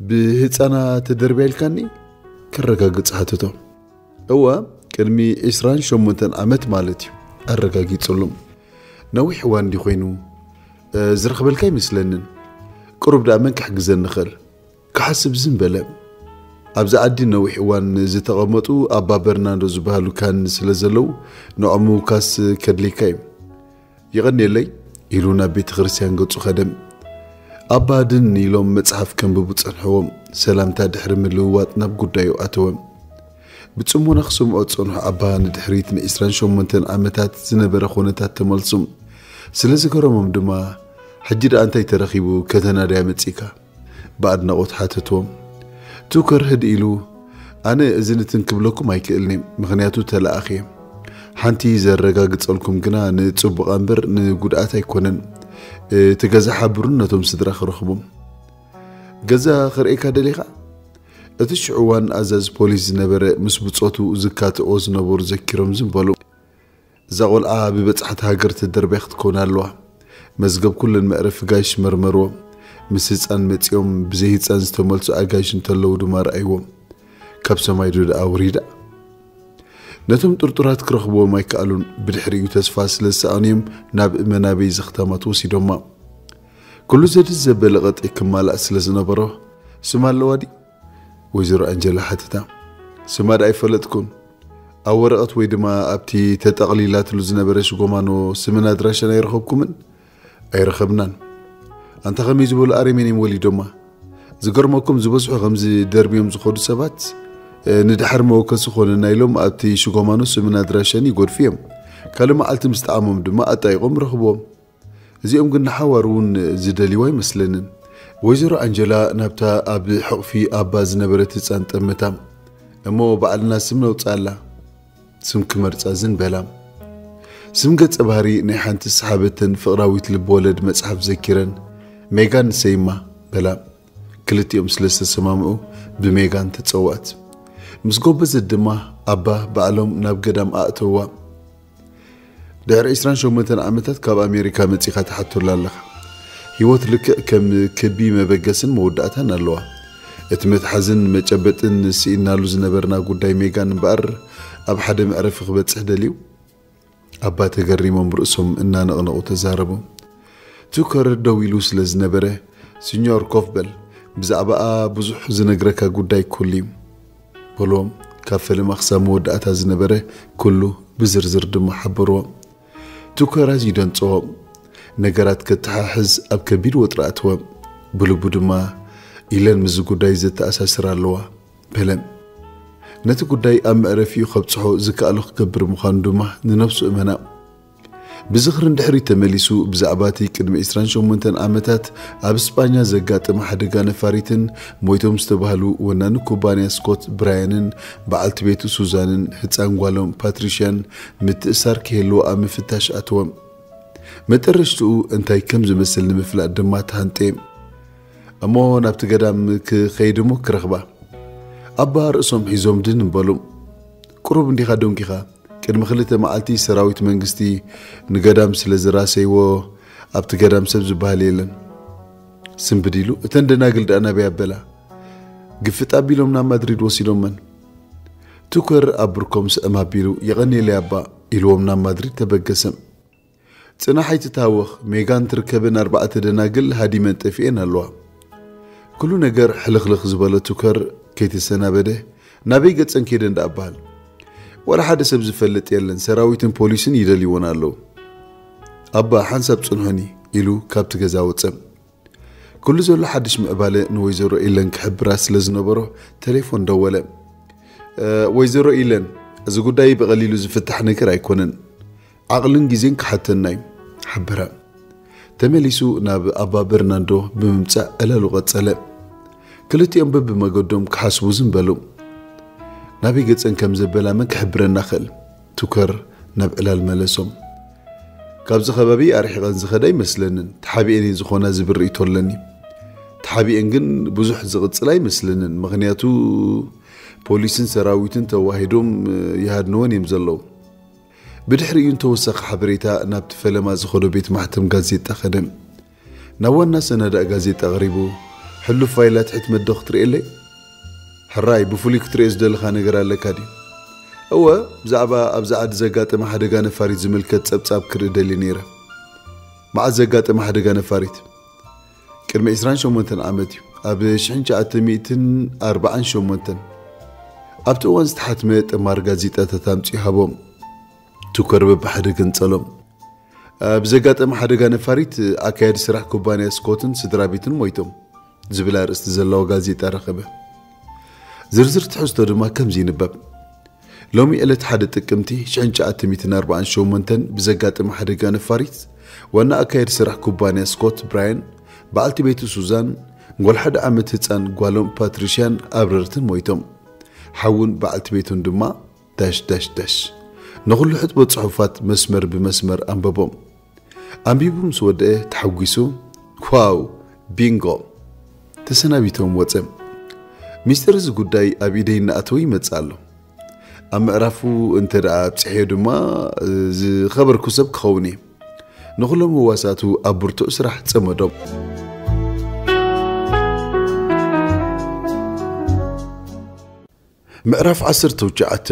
"ብህፃና ተደርብያ ኢልካኒ?" ከረጋግጽ ሓተቶ። "እወ፣ ቅድሚ ዕስራን ሸሞንተን ዓመት ማለት እዩ።" ኣረጋጊጽሉ። "ነዊሕ እዋን እንዲ ኮይኑ፣ እ፣ ዝረኽበልካ ኣይመስለንን። ቅሩብ ደኣ መን ክሕግዘኒ ይኽእል?" ክሓስብ ዝን በለ። ኣብዚ ዓዲ ነዊሕ እዋን ዝተቐመጡ ኣባ በርናንዶ ዝበሃሉ ካህን ስለ ዘለዉ፣ ንዖም ምውካስ ከድልየካ እዩ። "የቐንየለይ" ኢሉ ናብ ቤተ ክርስቲያን ገጹ ከደ። ኣባ ድን ኢሎም መጽሓፍ ከንብቡ ጸንሕዎም። ሰላምታ ድሕሪ ምልውዋጥ ናብ ጉዳዩ ኣተወ። ብጽሞና ክሰምዖ ዝጸንሑ ኣባ ንድሕሪት ንዒስራን ሸሞንተን ዓመታት ዝነበረ ኹነታት ተመልሱ። ስለ ዝገረሞም ድማ፣ "ሕጂ ደኣ እንታይ ተረኺቡ ከተናድያ መጺእካ?" ብኣድናቖት ሓተትዎም። ቱከር ህድእ ኢሉ፣ "ኣነ እዚ ንትን ክብለኩም ኣይክእልን እየ፣ ምኽንያቱ ተለኣኽ እየ። ሓንቲ ዘረጋግጸልኩም ግና ንጽቡቓ እምበር ንጉድኣት ኣይኮነን። እቲ ገዛ ሓብሩን ነቶም ስድራ ክረኽቦም። ገዛ ክርእየካ ደሊኻ?" እቲ ሽዑ እዋን ኣዛዚ ፖሊስ ዝነበረ ምስ ብጾቱ ዝካትዕዎ ዝነበሩ ዘኪሮም ዝን በሉ። "እዛ ቖልዓ ብበጻሕቲ ሃገር ትደርብያ ክትከውን ኣለዋ። መዝገብ ኩለን መዕረፊ ጋይሽ መርመርዎ። ምስ ህጻን መጺኦም ብዘይ ህጻን ዝተመልሱ ኣጋይሽ እንተለዉ ድማ ረኣይዎም። ካብ ሰማይ ዶ ደኣ ወሪዳ?" ነቶም ጥርጡራት ክረኽብዎም ኣይከኣሉን። ብድሕሪኡ ተስፋ ስለ ዝሰኣኑ እዮም ናብ መናበይ ዘኽታማት ወሲዶማ። ኩሉ ዘድሊ ዘበለ ቐጥዒ ክማላእ ስለ ዝነበሮ፣ "ስም ኣለዋ ድዩ?" ወይዘሮ ኣንጀላ ሓተታ። "ስማ ደኣ ኣይፈለጥኩን። ኣብ ወረቐት ወይ ድማ ኣብቲ ተጠቕሊላትሉ ዝነበረ ሽጎማኖ ስምን ኣድራሻን ኣይረኸብኩምን?" "ኣይረኸብናን።" "ኣንታ ከመይ ዝበሉ ኣረሜን እዮም ወሊዶማ? ዝገርመኩም፣ ዝበዝሑ ከምዚ ደርብዮም ዝኸዱ ሰባት፣ እ፣ ንድሓር መወከሲ ኮነና ኢሎም ኣብቲ ሽጎማኖ ስምን ኣድራሻን ይጎድፉ እዮም። ካልእ መዓልቲ ምስ ጠዓሞም ድማ ኣጣይቖም ረኽብዎም። እዚኦም ግን ንሓዋሩ እውን ዝደልይዎ ኣይመስለንን።" ወይዘሮ ኣንጀላ ናብታ ኣብ ሕቕፊ ኣባ ዝነበረት ህጻን ጠመታ። "እሞ ባዕልና ስም ነውጽኣላ?" ስም ክመርጻ ዝን በላ። ስም ገጸ ባህሪ ናይ ሓንቲ ሰሓበተን ፍቕራዊት ልብወለድ መጽሓፍ ዘኪረን፣ "ሜጋን ንሰይማ" በላ። ክልቲኦም ስለ ዝተሰማምዑ ብሜጋን ተጸውዐት። ምስ ጎበዘት ድማ ኣባ ባዕሎም ናብ ገዳም ኣእተውዋ። "ድሕሪ ዕስራን ሸሞንተን ዓመታት ካብ ኣሜሪካ መጺኻ ትሓተሉ ኣለኻ። ህይወት ልክዕ ከም ክቢ መበገስን መወዳእታን ኣለዋ። እቲ መትሓዝን መጨበጥን ስኢናሉ ዝነበርና ጉዳይ ሜጋን እምበኣር ኣብ ሓደ መዕረፊ ክበጽሕ ደልዩ?" ኣባ ተገሪሞም ርእሶም እናነቕነቑ ተዛረቡ። ቱከር ደው ኢሉ ስለ ዝነበረ፣ "ሲኞር ኮፍ በል፣ ብዛዕባኣ ብዙሕ ዝነግረካ ጉዳይ ኩሉ እዩ" በልዎም። ካብ ፈለማ ክሳብ መወዳእታ ዝነበረ ኩሉ ብዝርዝር ድማ ሓበርዎም። ቱከር ኣዝዩ ደንጸዎ። ነገራት ከተሓሕዝ ኣብ ከቢድ ወጥሪ ኣተወ። ብልቡ ድማ፣ "ኢለን ምስዚ ጉዳይ ዘተኣሳስር ኣለዋ" በለ። ነቲ ጉዳይ ኣብ መዕረፊኡ ከብጽሖ ዝከኣሎ ክገብር ምዃኑ ድማ ንነብሱ እመና። ብዝኽሪ ንድሕሪት ተመሊሱ፣ ብዛዕባ እቲ ቅድሚ ዕስራን ሸሞንተን ዓመታት ኣብ ስጳኛ ዘጋጠመ ሓደጋ ነፋሪትን ሞይቶም ዝተባህሉ ወናኒ ኩባንያ ስኮት ብራያንን በዓልቲ ቤቱ ሱዛንን ህጻን ጓሎም ፓትሪሽያን ምትእሳር ክህልዎ ኣብ ምፍታሽ ኣተወ። መጠረሽትኡ እንታይ ከም ዝመስል ንምፍላጥ ድማ ተሃንጠየ። "እሞ ናብቲ ገዳም ክኸይድ እሞ ክረኽባ?" ኣባ ርእሶም ሒዞም ድን በሉ። "ቁሩብ እንዲኻ ደንጊኻ። ቅድሚ ክልተ መዓልቲ ሰራዊት መንግስቲ ንገዳም ስለ ዝራሰይዎ ኣብቲ ገዳም ሰብ ዝበሃል የለን" ስንብድ ኢሉ። "እተን ደናግል ደኣ ናበይ ኣበላ?" "ግፍጥ ኣቢሎም ናብ ማድሪድ ወሲዶመን።" ቱከር ኣብ ብርኮም ስዕም ኣቢሉ፣ "የቐንየለይ ኣባ" ኢልዎም ናብ ማድሪድ ተበገሰ። "ጽናሕ ኣይትታወኽ፣ ሜጋን ትርከበን ኣርባዕተ ደናግል ሃዲመን ጠፊኤን ኣለዋ።" ኩሉ ነገር ሕልኽልኽ ዝበለ ቱከር ከይተሰናበደ፣ "ናበይ ገጸን ከይደን ደኣ በሃል? ዋላ ሓደ ሰብ ዝፈልጥ የለን፣ ሰራዊትን ፖሊስን ይደልይወን ኣለዉ። ኣባ ሓንሳብ ጽንሑኒ" ኢሉ ካብቲ ገዛ ወጸ። ኩሉ ዘሎ ሓድሽ ምዕባለ ንወይዘሮ ኢለን ክሕብራ ስለ ዝነበሮ ተሌፎን ደወለ። "እ፣ ወይዘሮ ኢለን፣ እዚ ጉዳይ ብቐሊሉ ዝፍታሕ ነገር ኣይኮነን። ዓቕልን ግዜን ክሓተና እዩ" ሓበራ። ተመሊሱ ናብ ኣባ በርናንዶ ብምምጻእ ዕላሉ ቀጸለ። ክልቲኦም በብመገዶም ክሓስቡ ዝም በሉ። ናበይ ገጸን ከም ዘበላ መን ክሕብረና ክእል? ቱከር ናብ ዕላል መለሶም። ካብዚ ከባቢ ኣርሒቐን ዝኸዳ ኣይመስለንን። ተሓቢኤን እየን ዝኾና ዝብል ርእይቶ ኣለኒ። ተሓቢኤን ግን ብዙሕ ዝቕጽል ኣይመስለንን። ምኽንያቱ ፖሊስን ሰራዊትን ተዋሂዶም ይሃድንወን እዮም ዘለዉ። ብድሕሪኡ ንተወሳኺ ሓበሬታ ናብቲ ፈለማ ዝኸዶ ቤት ማሕተም ጋዜጣ ከደ። ናብ ዋና ሰናዳእ ጋዜጣ ቀሪቡ፣ ሕሉፍ ፋይላት ሕትመት ዶ ክትርእየለይ? ሕራይ፣ ብፍሉይ ክትርእዮ ዝደለኻ ነገር ኣለካ ድዩ? እወ፣ ብዛዕባ ኣብዚ ዓዲ ዘጋጠመ ሓደጋ ነፋሪት ዝምልከት ጸብጻብ ክርኢ ደልየ ነይረ። መዓስ ዘጋጠመ ሓደጋ ነፋሪት? ቅድሚ ዕስራን ሸሞንተን ዓመት እዩ። ኣብ ሽሕን ትሽዓተ ሚእትን ኣርባዓን ሸሞንተን። ኣብቲ እዋን ዝተሓትመ ጠማር ጋዜጣታት ኣምጺኡ ሃቦም። ቱከር በብሓደ ገንጸሎም። ኣብ ዘጋጠመ ሓደጋ ነፋሪት ኣካያዲ ስራሕ ኩባንያ ስኮትን ስድራ ቤትን ሞይቶም ዝብል ኣርእስቲ ዘለዎ ጋዜጣ ረኸበ። ዝርዝር ትሕዝቶ ድማ ከምዚ ይንበብ። ሎሚ ዕለት ሓደ ጥቅምቲ ሽሕን ትሽዓተ ሚእትን ኣርባዓን ሸሞንተን ብዘጋጠመ ሓደጋ ነፋሪት ዋና ኣካያዲ ስራሕ ኩባንያ ስኮት ብራያን፣ በዓልቲ ቤቱ ሱዛን፣ ጓል ሓደ ዓመት ህፃን ጓሎም ፓትሪሽያን ኣብረርትን ሞይቶም። ሓውን በዓልቲ ቤቱን ድማ ዳሽ ዳሽ ዳሽ። ንኹሉ ሕጥቦ ጽሑፋት መስመር ብመስመር ኣንበቦም። ኣንቢቡ ምስ ወደአ ተሓጒሱ፣ ዋው፣ ቢንጎ! ተሰናቢቶም ወጸ። ሚስጥር እዚ ጉዳይ ኣብ ኢደይ እናኣተወ ይመጽእ ኣሎ። ኣብ ምዕራፉ እንተ ደኣ ኣብጺሐዮ ድማ ዝኸበርኩ ሰብ ክኸውን እየ። ንኹሎም ህዋሳቱ ኣብ ብርቱዕ ስራሕ ጸመዶም። ምዕራፍ ዓሰርተ ትሽዓተ።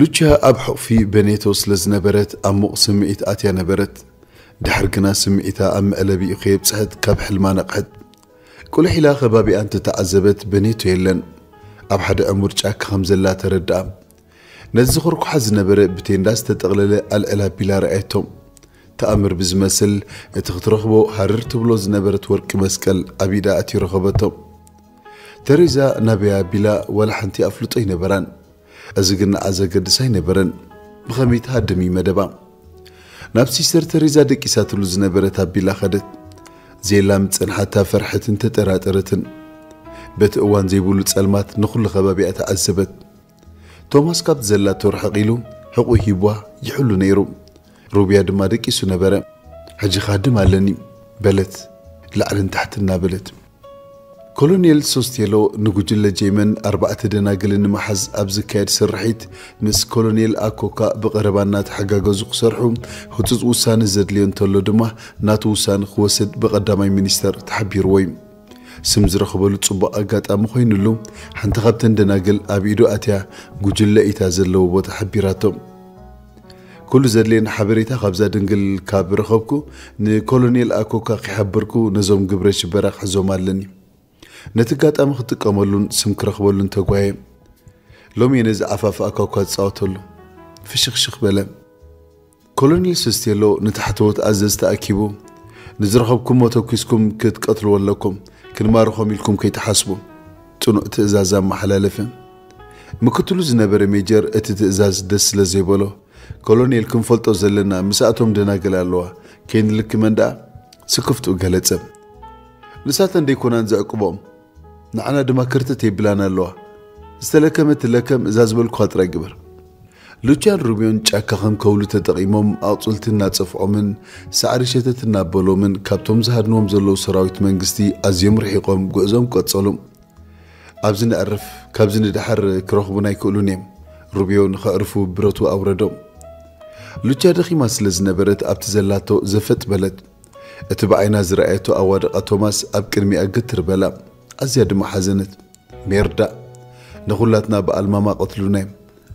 ሉቻ ኣብ ሕቑፊ በኔቶ ስለ ዝነበረት ኣብ ሙቕ ስምዒት ኣትያ ነበረት። ድሓር ግና ስምዒታ ኣብ መዕለቢኡ ከየብጽሐት ካብ ሕልማ ነቕሐት። ቁልሕ ኢላ ከባቢኣ እንተተዓዘበት በኔቶ የለን። ኣብ ሓደ ዕሙር ጫካ ከም ዘላ ተረድኣ። ነቲ ዝኹርኩሓ ዝነበረ ብቴንዳ ዝተጠቕለለ ኣልዕል ኣቢላ ረኣየቶ። ተኣምር ብዝመስል እቲ ክትረኽቦ ሃርር ትብሎ ዝነበረት ወርቂ መስቀል ኣብ ኢዳ ኣትዩ ረኸበቶ። ተሬዛ ናበይ ኣቢላ ዋላ ሓንቲ ኣፍልጦ ኣይነበራን። እዚ ግን ንዓ ዘገድስ ኣይነበረን። ብኸመይ ትሃድም እዩ መደባ። ናብ ሲስተር ተሬዛ ደቂሳትሉ ዝነበረት ኣቢላ ኸደት። ዜላ ምጸንሓታ ፈርሐትን ተጠራጠረትን። በቲ እዋን ዘይብሉ ጸልማት ንኹሉ ከባቢኣ ተዓዘበት። ቶማስ ካብቲ ዘላቶ ርሕቕ ኢሉ ሕቑ ሂቧ ይሕሉ ነይሩ። ሩብያ ድማ ደቂሱ ነበረ። ሕጂ ክሃድም ኣለኒ በለት ላዕልን ታሕትን እናበለት። ኮሎኔል ሶስቴሎ ንጉጅለ ጄመን ኣርባዕተ ደናግል ንምሓዝ ኣብ ዝካየድ ስርሒት ምስ ኮሎኔል ኣኮካ ብቐረባ እናተሓጋገዙ ክሰርሑ ህጹጽ ውሳነ ዘድልዮ እንተሎ ድማ ናቱ ውሳነ ክወስድ ብቐዳማይ ሚኒስተር ተሓቢርዎ እዩ። ስም ዝረኽበሉ ጽቡቕ ኣጋጣሚ ኮይኑሉ ሓንቲ ካብተን ደናግል ኣብ ኢዱ ኣትያ ጉጅለ ኢታ ዘለዎ ቦታ ሓቢራቶም። ኩሉ ዘድልየኒ ሓበሬታ ካብዛ ድንግል ካብ ረኸብኩ ንኮሎኔል ኣኮካ ከይሓበርኩ ነዞም ግብረ ሽበራ ክሕዞም ኣለኒ። ነቲ ኣጋጣሚ ክጥቀመሉን ስም ክረኽበሉን ተጓየ። ሎሚ ነዚ ዓፋፍ ኣኳኳ ዝጻወተሉ። ፍሽኽሽኽ በለ። ኮሎኔል ሰስቴሎ ንታሕተዎት ኣዘዝቲ ኣኪቡ፣ ንዝረኸብኩሞ ተኲስኩም ክትቀትልዎ ኣለኩም፣ ክንማርኾም ኢልኩም ከይትሓስቡ። ጽኑዕ ትእዛዝ ኣመሓላለፈ። ምክትሉ ዝነበረ ሜጀር እቲ ትእዛዝ ደስ ስለ ዘይበሎ፣ ኮሎኔል ክንፈልጦ ዘለና ምስኣቶም ደናግል ኣለዋ፣ ከይንልክመን ደኣ ስክፍትኡ ገለጸ። ንሳተን ደይኮናን ዘዕቅቦም፣ ንዓና ድማ ከርተት የብላን ኣለዋ። ዝተለከመ ትለከም፣ እዛ ዝበልኩኻ ጥራይ ግበር። ሉቻን ሩቢዮን ጫካ ከም ከውሊ ተጠቒሞም ኣቑጽልቲ እናጸፍዖምን ሳዕሪ ሸተት እናበሎምን ካብቶም ዝሃድንዎም ዘለዉ ሰራዊት መንግስቲ ኣዝዮም ርሒቖም ጉዕዞም ቀጸሉ። ኣብዚ ነዕርፍ፣ ካብዚ ንድሓር ክረኽቡና ኣይክእሉን እዮም። ሩቢዮ ንኸዕርፉ ብረቱ ኣውረዶም። ሉቻ ደኺማ ስለ ዝነበረት ኣብቲ ዘላቶ ዘፈጥ በለት። እቲ ብዓይና ዝረኣየቶ ኣዋድቓ ቶማስ ኣብ ቅድሚኣ ግትር በላ። ኣዝያ ድማ ሓዘነት። ሜርዳ፣ ንኹላትና ብኣልማማ ቀትሉና እዮም።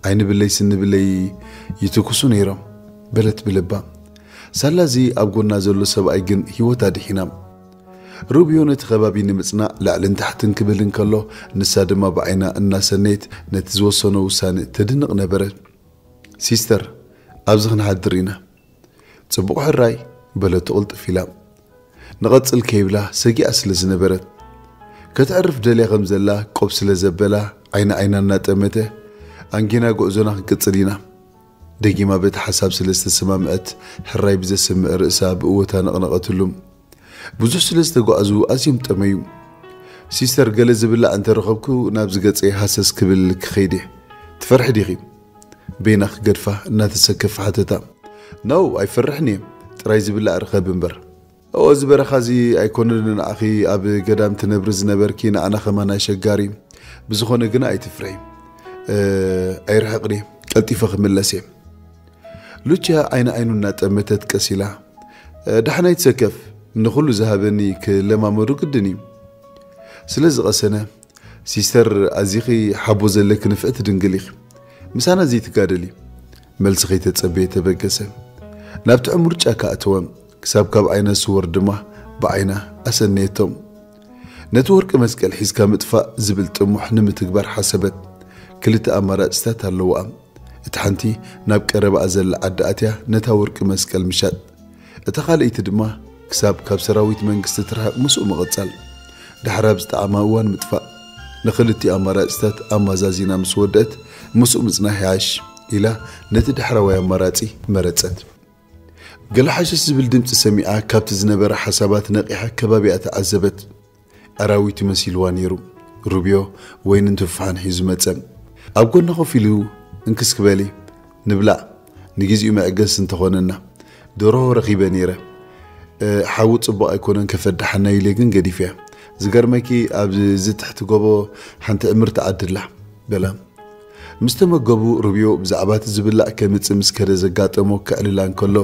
ኣይንብለይ ስንብለይ ይትኩሱ ነይሮም በለት ብልባ። ሳላ እዚ ኣብ ጎና ዘሎ ሰብኣይ ግን ህይወት ኣድሒና። ሩብዮ ነቲ ከባቢ ንምጽናዕ ላዕልን ታሕትን ክብል እንከሎ፣ ንሳ ድማ ብዓይና እናሰነየት ነቲ ዝወሰኖ ውሳነ ተድንቕ ነበረት። ሲስተር፣ ኣብዚ ክንሓድር ኢና። ጽቡቕ ሕራይ፣ በለቶ ቅልጥፍ ኢላ። ንቐጽል ከይብላ ሰጊኣ ስለ ዝነበረት። ከተዕርፍ ደልያ ከም ዘላ ቆብ ስለ ዘበላ ዓይኒ ዓይና እናጠመተ፣ ኣንጌና ጉዕዞና ክንቅጽል ኢና። ደጊማ በቲ ሓሳብ ስለ ዝተሰማምዐት ሕራይ ብዘስምዕ ርእሳ ብእወታ ነቕነቐትሉ። ብዙሕ ስለ ዝተጓዕዙ ኣዝዮም ጠመዩ። ሲስተር፣ ገለ ዝብላዕ እንተረኸብኩ ናብዚ ገጸይ ሃሰስ ክብል ክኸይድ እየ። ትፈርሒ ዲኺ? በይና ክገድፋ እናተሰከፈ ሓተታ። ነው፣ ኣይፈርሕን እየ። ጥራይ ዝብላዕ ርኸብ እምበር። እዎ፣ እዚ በረኻ እዚ ኣይኮነን ንዓኺ ኣብ ገዳም ትነብሪ ዝነበርኪ፣ ንዓና ከማን ኣሸጋሪ። ብዝኾነ ግና ኣይትፍርሒ። እ፣ ኣይርሕቕን እየ። ቀልጢፈ ክምለስ እየ። ሉቺያ ዓይኒ ዓይኑ እናጠመተት ቀስ ኢላ፣ "እ፣ ዳሕና ኣይትሰከፍ። ንኹሉ ዝሃበኒ ክለማመዱ ግድን እዩ። ስለ ዝቐሰነ፣ ሲስተር፣ ኣዚኺ ሓቦ ዘለኪ ንፍዕቲ ድንግል ኢኺ። ምሳና ዘይትጋደሊ?" መልሲ ከይተጸበየ ተበገሰ። ናብ ጥዑም ምርጫ ከኣተወ፣ ክሳብ ካብ ዓይና ስወር ድማ ብዓይና ኣሰነየቶም። ነቲ ወርቂ መስቀል ሒዝካ ምጥፋእ ዝብል ጥሙሕ ንምትግባር ሓሰበት። ክልተ ኣማራጺታት ኣለውኣ። እቲ ሓንቲ ናብ ቀረባኣ ዘላ ዓዲ ኣትያ ነታ ወርቂ መስቀል ምሻጥ። እታ ካልኣይቲ ድማ ክሳብ ካብ ሰራዊት መንግስቲ ትርሕቕ ምስኡ ምቕጻል። ዳሕራ ኣብ ዝጠዓማ እዋን ምጥፋእ። ንኽልቲኡ ኣማራጺታት ኣማዛዚና ምስ ወደአት ምስኡ ምጽናሕ ይሓሽ ኢላ ነቲ ዳሕራዋይ ኣማራጺ መረጸት። ገለ ሓሸሽ ዝብል ድምጺ ሰሚዓ ካብቲ ዝነበረ ሓሳባት ነቒሓ ከባቢኣ ተዓዘበት። ኣራዊት መሲልዋ ነይሩ። ሩብዮ ወይንን ቱፋሕን ሒዙ መጸ። ኣብ ጎና ኮፍ ኢሉ፣ "እንክስኪ በሊ ንብላዕ፣ ንግዜኡ መዕገሲ እንተኾነና። ደርሆ ረኺበ ነይረ። እ፣ ሓዊ ጽቡቕ ኣይኮነን ከፈድሓና ኢለ ግን ገዲፈያ። ዝገርመኪ ኣብዚ ትሕቲ ጎቦ ሓንቲ ዕምርቲ ዓዲ ኣላ" በላ። ምስ ተመገቡ ሩብዮ ብዛዕባ እቲ ዝብላዕ ከምጽእ ምስ ከደ ዘጋጠሞ ከዕልላ እንከሎ፣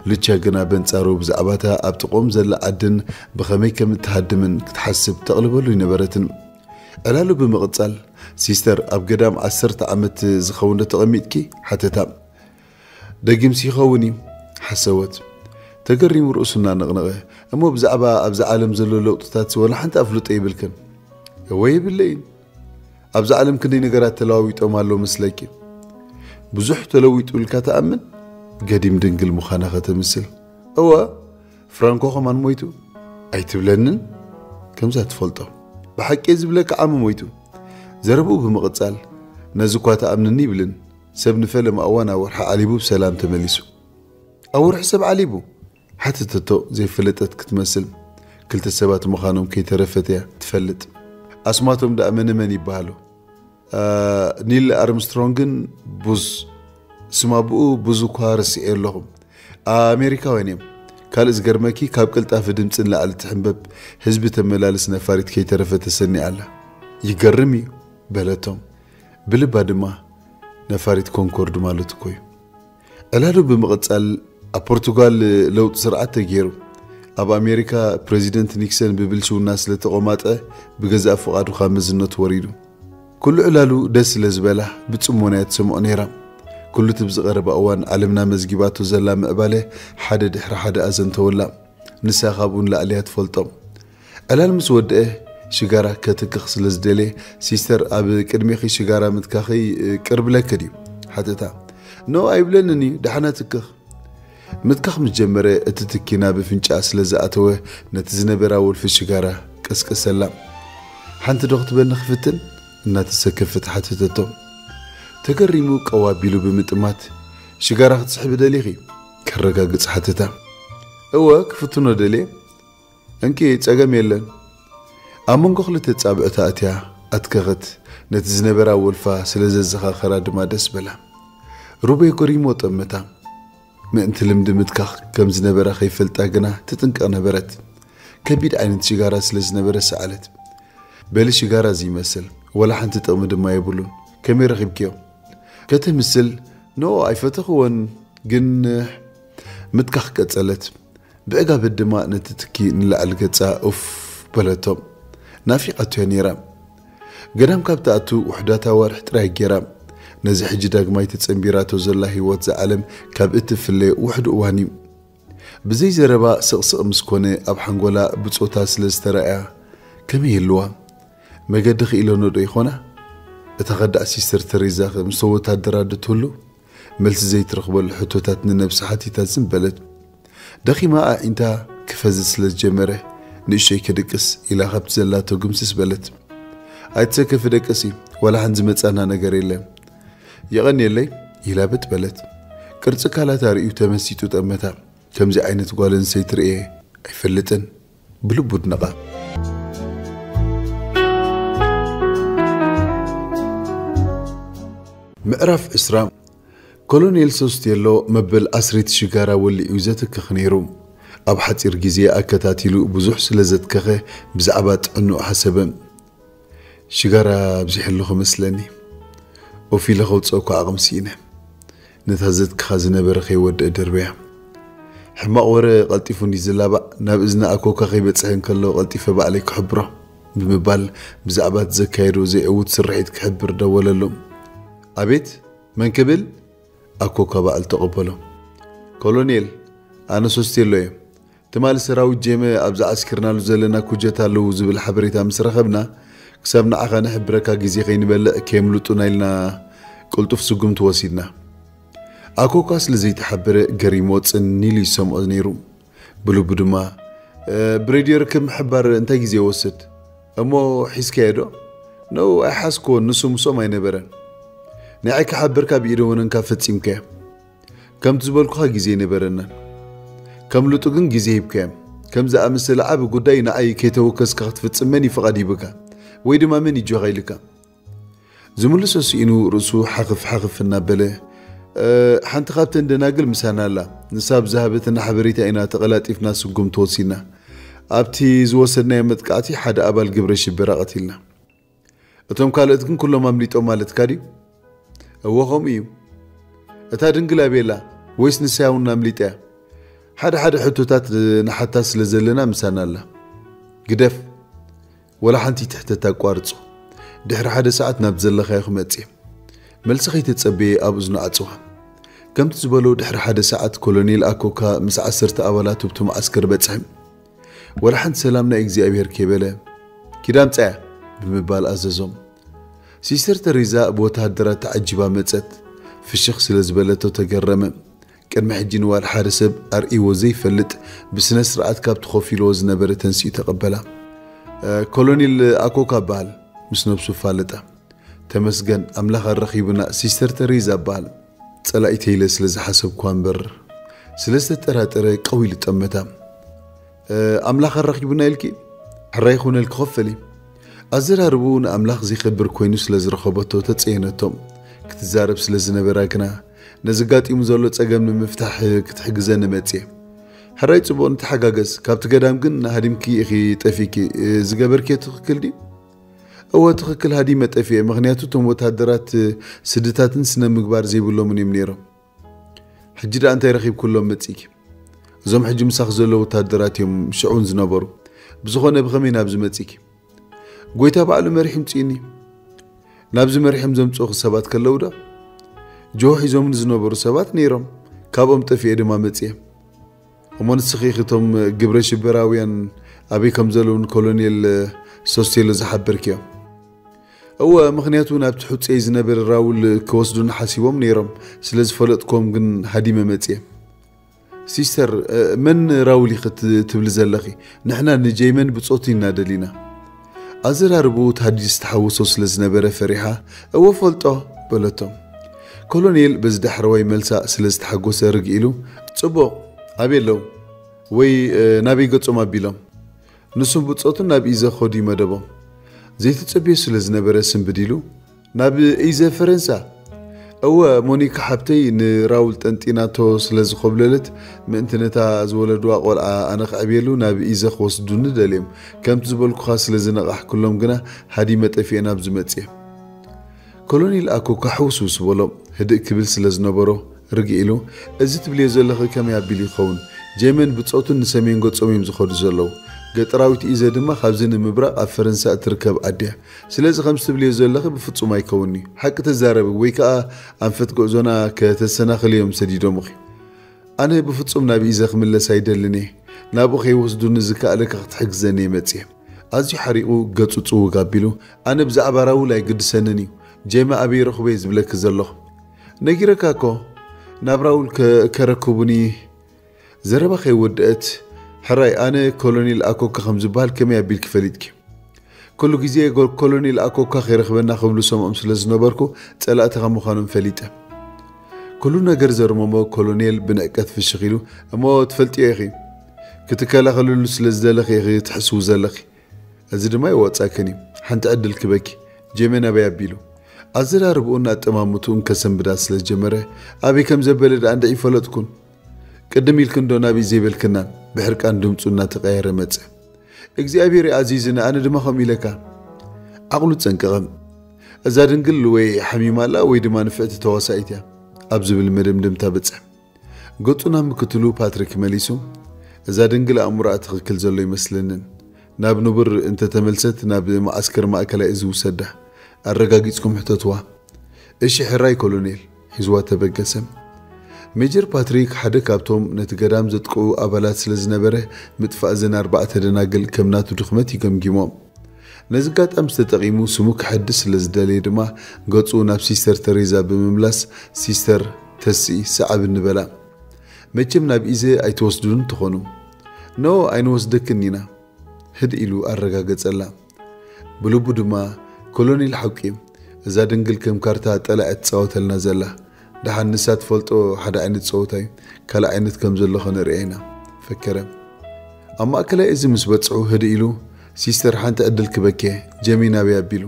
ሉቻ ግና በንጻሩ ብዛዕባ እታ ኣብ ጥቕኦም ዘላ ዓድን ብኸመይ ከም እትሃድምን ክትሓስብ ተቕልበሉ ኣይነበረትን። ዕላሉ ብምቕጻል፣ "ሲስተር፣ ኣብ ገዳም ዓሰርተ ዓመት ዝኸውን ዶ ተቐሚጥኪ?" ሓተታ። "ደጊምሲ ይኸውን እዩ?" ሓሰወት። ተገሪሙ ርእሱ እናነቕነቐ፣ "እሞ ብዛዕባ ኣብዚ ዓለም ዘሎ ለውጥታት ወላ ሓንቲ ኣፍልጦ የብልክን?" "እወ የብለይን። ኣብዚ ዓለም ክንደይ ነገራት ተለዋዊጦም ኣለዉ መስለኪ?" "ብዙሕ ተለዊጡ ኢልካ ትኣምን?" ገዲም ድንግል ምዃና ከተምስል። "እወ፣ ፍራንኮ ኸማን ሞይቱ?" "ኣይትብለንን?" "ከምዛ ትፈልጦ?" "ብሓቂ ዝብለካ ዓሚ ሞይቱ?" ዘረብኡ ብምቕጻል፣ "ነዚ እኳ ትኣምንኒ ይብልን፣ ሰብ ንፈለማ እዋን ኣብ ወርሒ ዓሊቡ ብሰላም ተመሊሱ?" "ኣብ ወርሒ ሰብ ዓሊቡ?" ሓተተቶ ዘይፈለጠት ክትመስል። ክልተ ሰባት ምዃኖም ከይተረፈት እያ ትፈልጥ። "ኣስማቶም ደኣ መነ መን ይበሃሉ?" "ኣ፣ ኒል ኣርምስትሮንግን ቡዝ፣ ስም ኣቦኡ ቡዝ እኳ ረሲዐ ኣለኹ። ኣሜሪካውያን እዮም። ካልእ ዝገርመኪ፣ ካብ ቅልጣፊ ድምጺ ንላዕሊ ትሕንበብ ህዝቢ ተመላልስ ነፋሪት ከይተረፈ ተሰኒዓ ኣላ። ይገርም እዩ" በለቶም። ብልባ ድማ፣ "ነፋሪት ኮንኮርድ ማለት እኮ እዩ።" ዕላሉ ብምቕጻል፣ ኣብ ፖርቱጋል ለውጢ ስርዓት ተገይሩ። ኣብ ኣሜሪካ ፕረዚደንት ኒክሰን ብብልሽውና ስለ ተቖማጠ፣ ብገዛእ ፍቓዱ ካብ መዝነቱ ወሪዱ። ኩሉ ዕላሉ ደስ ስለ ዝበላ፣ ብጽሞና እያ ትሰምዖ ነይራ። ኩሉ እቲ ብዝቐረባ እዋን ዓለምና መዝጊባቶ ዘላ ምዕባለ ሓደ ድሕሪ ሓደ ኣዘንተወላ። ንሳ ካብኡ ንላዕሊ እያ ትፈልጦ። ዕላል ምስ ወድአ፣ ሽጋራ ከትክኽ ስለ ዝደልየ፣ "ሲስተር፣ ኣብ ቅድሜኺ ሽጋራ ምትካኸይ ቅር ብለኪ ድዩ?" ሓተታ። "ኖ፣ ኣይብለንን እዩ፣ ደሓና ትክኽ።" ምትካኽ ምስ ጀመረ፣ እቲ ትኪ ናብ ኣፍንጫኣ ስለ ዝኣተወ፣ ነቲ ዝነበራ ወልፊ ሽጋራ ቀስቀሰላ። "ሓንቲ ዶ ክትበኒ ክፍትን?" እናተሰከፈት ሓተተቶ። ተገሪሙ ቀው ኣቢሉ ብምጥማት፣ "ሽጋራ ክትስሕቢ ደሊኺ?" ከረጋግጽ ሓተታ። "እወ፣ ክፍትኖ ደልየ።" "እንኪ፣ ጸገም የለን።" ኣብ መንጎ ክልተ ጻብዕታ ኣትያ ኣትከኸት። ነቲ ዝነበራ ወልፋ ስለ ዘዘኻኸራ ድማ ደስ በላ። ሩቤ ገሪሞ ጠመታ። ምእንቲ ልምዲ ምትካኽ ከም ዝነበራ ከይፈልጣ ግና ትጥንቀቕ ነበረት። ከቢድ ዓይነት ሽጋራ ስለ ዝነበረ ሰኣለት። "በሊ ሽጋራ እዚ ይመስል፣ ወላ ሓንቲ ጥቕሚ ድማ የብሉን። ከመይ ረኺብክዮ?" ከተምስል፣ "ኖ፣ ኣይፈተኽዎን፣ ግን" ምትካኽ ቀጸለት። ብዕጋበት ድማ ነቲ ትኪ ንላዕሊ ገጻ ኡፍ በለቶ። ናፊቓቶ እያ ነይራ። ገዳም ካብ ትኣቱ ውሑዳት ኣዋርሕ ጥራይ ገይራ። ነዚ ሕጂ ዳግማይ ተጸንቢራቶ ዘላ ህይወት ዝዓለም ካብ እትፍለ ውሑድ እዋን እዩ። ብዘይ ዘረባ ስቕስቕ ምስ ኮነ ኣብ ሓንጎላ ብጾታ ስለ ዝተራእያ ከመይ ይህልዋ? መገዲ ክኢለኖ ዶ ይኾና? እታ ከዳዕ ሲስተር ተሬዛ ከ ምስቶም ወታደራት ዶ ትህሉ? መልሲ ዘይትረኽበሉ ሕቶታት ንነብሳ ሓቲታ ዝም በለት። ደኺማ ኣዒንታ ክፈዝዝ ስለ ዝጀመረ፣ "ንእሽቶይ ክድቅስ" ኢላ ካብቲ ዘላቶ ግምስስ በለት። "ኣይትሰከፊ ደቅሲ፣ ዋላ ሓንቲ ዝመጻና ነገር የለን። የቐንየለይ" ኢላ በጥ በለት። ቅርጺ ካላታ ርእዩ ተመሲጡ ጠመታ። ከምዚ ዓይነት ጓል ኣንስተይቲ ርእየ ኣይፈልጥን። ብልቡ ኣድነቓ። ምዕራፍ ዕስራ። ኮሎኔል ሶስቴሎ መበል ኣስሪት ሽጋራ ወሊዑ እዩ ዘትክኽ ነይሩ። ኣብ ሓጺር ግዜ ኣከታቲሉ ብዙሕ ስለ ዘትከኸ ብዛዕባ ጥዕንኡ ሓሰበ። ሽጋራ ኣብዚሐ ኣለኹ መስለኒ። ኦፍ ኢለ ከውጽኦ እኳ ዓቕሚ ስኢነ። ነታ ዘትክኻ ዝነበረ ከይወድእ ደርበያ። ሕማቕ ወረ ቀልጢፉ እንዲ ዝላባዕ ናብ እዝኒ ኣኮካ ከይበጽሐ እንከሎ ቀልጢፈ ባዕለይ ክሕብሮ ብምባል ብዛዕባ እቲ ዘካየዶ ዘይዕዉት ስርሒት ክሕብር ደወለሉ። ኣቤት፣ መን ክብል? ኣኮካ ባዕሉ ተቐበሎ። ኮሎኔል፣ ኣነ ሶስቴሎ እየ። ትማሊ ሰራዊት ጄመ ኣብ ዝዓስኪርናሉ ዘለና ኩጀት ኣለዉ ዝብል ሓበሬታ ምስ ረኸብና፣ ክሳብ ንዓኻ ንሕብረካ ግዜ ከይንበልዕ ከየምልጡና ኢልና ቅልጡፍ ስጉምቲ ወሲድና። ኣኮካ ስለ ዘይተሓበረ ገሪሞ ጽን ኢሉ ይሰምዖ ነይሩ። ብልቡ ድማ፣ "እ፣ ብሬድዮ ርክብ ምሕባር እንታይ ግዜ ይወስድ? እሞ ሒዝካዮ ዶ?" "ነው፣ ኣይሓዝክዎን፣ ንሱ ምስኦም ኣይነበረን። ንዓይ ክሓበርካ ብኢደ ወነንካ ፈጺምካዮ። ከምቲ ዝበልኩኻ ግዜ ኣይነበረናን። ከምልጡ ግን ግዜ ሂብካዮም። ከም ዝኣመሰለ ዓቢ ጉዳይ ንዓይ ከይተወከስካ ክትፍጽም መን እዩ ፍቓድ ሂብካ? ወይ ድማ መን ይጆኻ ኢልካ?" ዝምልሶ ስኢኑ ርእሱ ሓኽፍ ሓኽፍ እናበለ፣ "እ፣ ሓንቲ ካብተን ደናግል ምሳና ኣላ። ንሳ ብዝሃበትና ሓበሬታ ኢና ተቐላጢፍና ስጉምቲ ወሲድና። ኣብቲ ዝወሰድናዮ መጥቃዕቲ ሓደ ኣባል ግብረ ሽበራ ቀቲልና። እቶም ካልኦት ግን ኩሎም ኣምሊጦም ማለትካ ድዩ?" "እወ፣ ከምኡ እዩ። እታ ድንግል ኣበይ ኣላ? ወይስ ንሳ እውን ኣምሊጣ እያ? ሓደ ሓደ ሕቶታት ንሓታ ስለ ዘለና ምሳና ኣላ። ግደፍ፣ ወላ ሓንቲ ትሕተት ኣቋርጾ። ድሕሪ ሓደ ሰዓት ናብ ዘለኻዮ ክመጽእ እየ።" መልሲ ከይተጸበየ ኣብ እዝኑ ዓጽዋ። ከምቲ ዝበሎ ድሕሪ ሓደ ሰዓት ኮሎኔል ኣኮካ ምስ ዓሰርተ ኣባላቱ ኣብቲ መዓስከር በጽሐ። ወላ ሓንቲ ሰላም ናይ እግዚኣብሔር ከይበለ፣ "ኪዳ ኣምጻያ" ብምባል ኣዘዞም። ሲስተር ተሬዛ ብወተሃደራት ተዓጂባ መጸት። ፍሽኽ ስለ ዝበለቶ ተገረመ። ቅድሚ ሕጂ ንዋል ሓደ ሰብ ኣርእይዎ ዘይፈልጥ ብስነ ስርዓት ካብቲ ኮፍ ኢልዎ ዝነበረ ተንሲኡ ተቐበላ። "እ፣ ኮሎኔል ኣኮካ እበሃል" ምስ ነብሱ ፋለጠ። "ተመስገን ኣምላኽ ኣረኺቡና፣ ሲስተር ተሬዛ እበሃል። ጸላኢተይ ኢለ ስለ ዝሓሰብኩዋ እምበር" ስለ ዝተጠራጠረ ቀው ኢሉ ጠመታ። "እ፣ ኣምላኽ ኣረኺቡና ኢልኪ? ሕራይ ይኹነልኪ፣ ኮፍ በሊ።" ኣዘራርብኡ ንኣምላኽ ዘይከብር ኮይኑ ስለ ዝረኸበቶ ተጸየነቶ። ክትዛረብ ስለ ዝነበራ ግና፣ "ነዚ ኣጋጢሙ ዘሎ ጸገም ንምፍታሕ ክትሕግዘኒ መጽየ። ሕራይ ጽቡቕ ንተሓጋገዝ፣ ካብቲ ገዳም ግን ሃዲምኪ ኢኺ ጠፊእኪ፣ እ፣ ዝገበርክዮ ትኽክል ድዩ?" "እወ ትኽክል፣ ሃዲመ ጠፊኤ፣ ምኽንያቱ እቶም ወተሃደራት ስድታትን ስነ ምግባር ዘይብሎምን እዮም ነይሮም።" "ሕጂ ደኣ እንታይ ረኺብክሎም መጺእኪ? እዞም ሕጂ ምሳኺ ዘለዉ ወተሃደራት እዮም ሽዑ እውን ዝነበሩ። ብዝኾነ ብኸመይ ናብዚ መጺእኪ?" "ጎይታ ባዕሉ መሪሑ ምጺኡኒ።" "ናብዚ መሪሖም ዘምጽኡኺ ሰባት ከለዉ ዶ?" "ጆሆ ሒዞምኒ ዝነበሩ ሰባት ነይሮም፣ ካብኦም ጠፊኤ ድማ መጺኤ።" "እሞ ንስኺ ኢኺ እቶም ግብረ ሽበራውያን ኣበይ ከም ዘለዉ ንኮሎኔል ሶስቴሎ ዝሓበርክዮ?" "እወ፣ ምኽንያቱ ናብቲ ሕጹየይ ዝነበረ ራውል ክወስዱኒ ሓሲቦም ነይሮም፣ ስለ ዝፈለጥክዎም ግን ሃዲመ መጽየ።" "ሲስተር፣ እ፣ መን ራውል ኢኺ ት-፣ ትብሊ ዘለኺ? ንሕና ንጀይመን ብጾቱ ኢና ደሊና።" ኣዘራርብኡ ታዲ ዝተሓወሶ ስለ ዝነበረ ፈሪሓ፣ "እወ ፈልጦ" በለቶ። ኮሎኔል በዚ ዳሕረዋይ መልሳ ስለ ዝተሓጎሰ ርግእ ኢሉ፣ "ጽቡቕ፣ ኣበይ ኣለዉ? ወይ፣ እ፣ ናበይ ገጾም ኣቢሎም?" ንሱን ብጾቱን ናብ ኢዘ ክኸዱ እዩ መደቦም። ዘይተጸብዮ ስለ ዝነበረ ስንብድ ኢሉ፣ "ናብ ኢዘ ፈረንሳ?" "እወ፣ ሞኒካ ሓብተይ ንራውል ጠንጢናቶ ስለ ዝኾብለለት፣ ምእንቲ ነታ ዝወለድዋ ቆልዓ ኣነ ከዕብየሉ ናብ ኢዘ ክወስዱኒ ደልዮም። ከምቲ ዝበልኩኻ ስለ ዝነቓሕኩሎም ግና ሃዲመ ጠፊኤ ናብዚ መጽየ።" ኮሎኔል ኣኮካ ሕውስውስ በሎ። ህድእ ክብል ስለ ዝነበሮ ርግእ ኢሉ፣ "እዚ ትብልዮ ዘለኺ ከመይ ኣቢሉ ይኸውን? ጀመን ብጾቱን ንሰሜን ገጾም እዮም ዝኸዱ ዘለዉ። ገጠራዊት ኢዘ ድማ ካብዚ ንምብራቕ ኣብ ፈረንሳ እትርከብ ዓዲ እያ። ስለዚ ከምዚ ትብልዮ ዘለኺ ብፍጹም ኣይከውንን'ዩ። ሓቂ ተዛረቢ ወይ ከኣ ኣንፈት ጉዕዞና ከተሰናኽልዮም ሰዲዶምኺ። ኣነ ብፍጹም ናብ ኢዘ ክምለስ ኣይደልን እየ። ናብኡ ከይወስዱኒ ዝከኣለካ ክትሕግዘኒ እየ መጽየ።" ኣዝዩ ሓሪቑ ገጹ ጽውግ ኣቢሉ፣ "ኣነ ብዛዕባ ራውል ኣይግድሰንን እዩ። ጀመ ኣበይ ረኽቦ እየ ዝብለኪ ዘለኹ። ነጊረካ እኮ ናብ ራውል ከ-፣ ከረክቡኒ" ዘረባ ከይወደአት፣ "ሕራይ፣ ኣነ ኮሎኔል ኣኮካ ከም ዝበሃል ከመይ ኣቢልኪ ፈሊጥኪ?" "ኩሉ ግዜ ጎ-፣ ኮሎኔል ኣኮካ ከይረኽበና ክብሉ ሰምዖም ስለ ዝነበርኩ፣ ጸላእትኻ ምዃኖም ፈሊጠ።" ኩሉ ነገር ዘርመሞ ኮሎኔል ብንዕቀት ፍሽኽ ኢሉ፣ "እሞ ትፈልጥዮ ኢኺ፣ ክትከላኸልሉ ስለ ዝደለኺ ኢኺ ትሕስዊ ዘለኺ። እዚ ድማ ይወጻክን እዩ። ሓንቲ ዕድል ክበኪ፣ ጀመ ናበይ ኣቢሉ?" ኣዘራርብኡን ኣጠማምትኡን ከሰንብዳ ስለ ዝጀመረ፣ ኣበይ ከም ዘበለ ደኣ እንድዒ ፈለጥኩን። ቅድም ኢልክንዶ ናብይ ዘይበልክናን? ብሕርቃን ድምፁ እናተቐየረ መጸ። እግዚኣብሔር ኣዚዝኒ፣ ኣነ ድማ ከምኡ ኢለካ። ዓቕሉ ጸንቀቐ። እዛ ድንግል ወይ ሓሚማ ኣላ ወይ ድማ ንፍዕቲ ተዋሳኢት እያ ኣብ ዝብል መደምደምታ በጸ። ገጹ ናብ ምክትሉ ፓትሪክ መሊሱ፣ እዛ ድንግል ኣእምሮኣ ትኽክል ዘሎ ይመስለንን። ናብ ንቡር እንተተመልሰት ናብ መዓስከር ማእከላይ እዚ ውሰዳ። ኣረጋጊጽኩም ሕተትዋ። እሺ ሕራይ ኮሎኔል፣ ሒዝዋ ተበገሰ። ሜጀር ፓትሪክ ሓደ ካብቶም ነቲ ገዳም ዘጥቅዑ ኣባላት ስለ ዝነበረ፣ ምጥፋእ እዘን ኣርባዕተ ደናግል ከም ናቱ ድኽመት ይገምጊሞ። ነዚ ኣጋጣሚ ተጠቒሙ ስሙ ከሐድስ ስለ ዝደለየ ድማ፣ ገጹ ናብ ሲስተር ተሬዛ ብምምላስ፣ "ሲስተር ተስኢ፣ ሰዓብኒ" በላ። "መቸም ናብ ኢዘ ኣይትወስዱን ትኾኑ?" "ኖ፣ ኣይንወስደክን ኢና" ህድእ ኢሉ ኣረጋገጸላ። ብልቡ ድማ፣ "ኮሎኔል ሓቁ እዩ፣ እዛ ድንግል ከም ካርታ ጠላዕ ትጻወተልና ዘላ። ደሓን ንሳ ትፈልጦ ሓደ ዓይነት ጸወታ እዩ፣ ካልእ ዓይነት ከም ዘሎ ኸነርእያ ኢና" ፈከረ። ኣብ ማእከላይ እዚ ምስ በጽሑ ህድእ ኢሉ፣ "ሲስተር፣ ሓንቲ ዕድል ክበኬ፣ ጀሚ ናበይ ኣቢሉ?"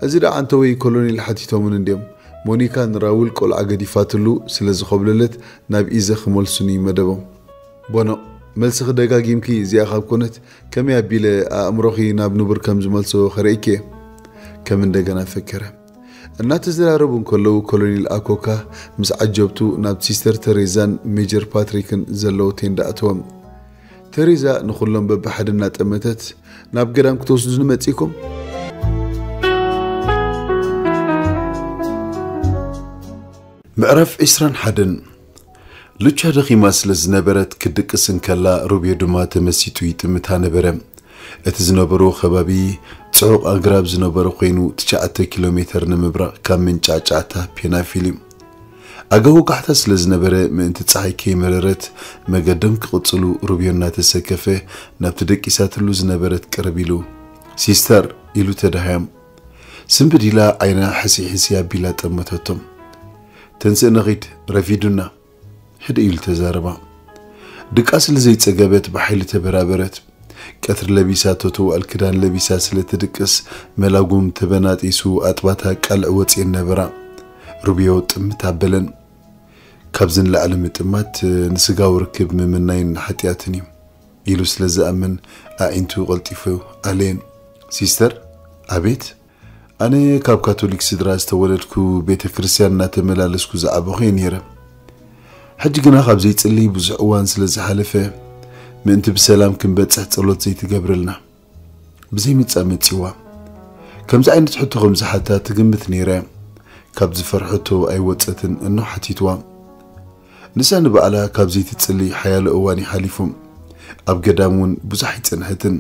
እዚ ደኣ ኣንተወይ ኮሎኔል ሓቲቶምን እንድዮም። ሞኒካ ንራውል ቆልዓ ገዲፋትሉ ስለ ዝኾብለለት ናብ ኢዘ ክመልሱኒ መደቦም። ቦኖ፣ መልስኺ ደጋጊምኪ እዚኣ ካብ ኮነት፣ ከመይ ኣቢለ ኣእምሮኺ ናብ ንቡር ከም ዝመልሶ ከርእየኪ እየ። ከም እንደገና ፈከረ። እናተዘራረቡ እንከለዉ ኮሎኔል ኣኮካ ምስ ዓጀብቱ ናብ ሲስተር ተሬዛን ሜጀር ፓትሪክን ዘለዎ ቴንዳ ኣተወም። ተሬዛ ንኹሎም በብሓደ እናጠመተት፣ "ናብ ገዳም ክትወስዱኒ መጺእኩም?" ምዕራፍ ዕስራን ሓደን። ሉቻ ደኺማ ስለ ዝነበረት፣ ክድቅስ እንከላ፣ ሩብዮ ድማ ተመሲጡ ይጥምታ ነበረ። እቲ ዝነበሮ ከባቢ ጽዑቕ ኣግራብ ዝነበረ ኮይኑ፣ ትሽዓተ ኪሎ ሜተር ንምብራቕ ካብ መንጫዕጫዕታ ፔናፊል እዩ። ኣጋ ወጋሕታ ስለ ዝነበረ፣ ምእንቲ ጸሓይ ከይመረረት፣ መገዶም ክቕጽሉ፣ ሩብዮ እናተሰከፈ ናብቲ ደቂሳትሉ ዝነበረት ቅርብ ኢሉ፣ "ሲስተር" ኢሉ ተዳህያም። ስንብድ ኢላ ዓይና ሕሲ ሕሲ ኣቢላ ጠመተቶም። "ተንስእ ንኺድ፣ ረፊዱና" ህድእ ኢሉ ተዛረባ። ድቃስ ስለ ዘይጸገበት ብሓይሊ ተበራበረት። ቀትሪ ለቢሳቶ ትውዕል ክዳን ለቢሳ ስለ ትድቅስ፣ መላጉም ተበናጢሱ ኣጥባታ ቃልዕ ወጽኤን ነበራ። ሩብዮ ጥምት ኣበለን። "ካብዚ ንላዕሊ ምጥማት ንስጋዊ ርክብ ምምናይን ሓጢኣትን እዩ" ኢሉ ስለ ዝኣምን ኣዒንቱ ቀልጢፉ ኣለየን። "ሲስተር?" "ኣቤት?" "ኣነ ካብ ካቶሊክ ስድራ ዝተወለድኩ፣ ቤተ ክርስቲያን እናተመላለስኩ ዝዓበኹ እየ ነይረ። ሕጂ ግና ካብ ዘይጽሊ ብዙሕ እዋን ስለ ዝሓለፈ፣ ምእንቲ ብሰላም ክንበጽሕ ጸሎት ዘይትገብረልና?" ብዘይምጻእ መጺዋ። ከምዚ ዓይነት ሕቶ ከም ዝሓታ ትግምት ነይራ እያ። ካብ ዝፈርሐቶ ኣይወጸትን እኖ ሓቲትዋ። ንሳ ንባዕላ ካብ ዘይትጽሊ ሓያሎ እዋን ይሓሊፉ። ኣብ ገዳም እውን ብዙሕ ኣይጸንሐትን።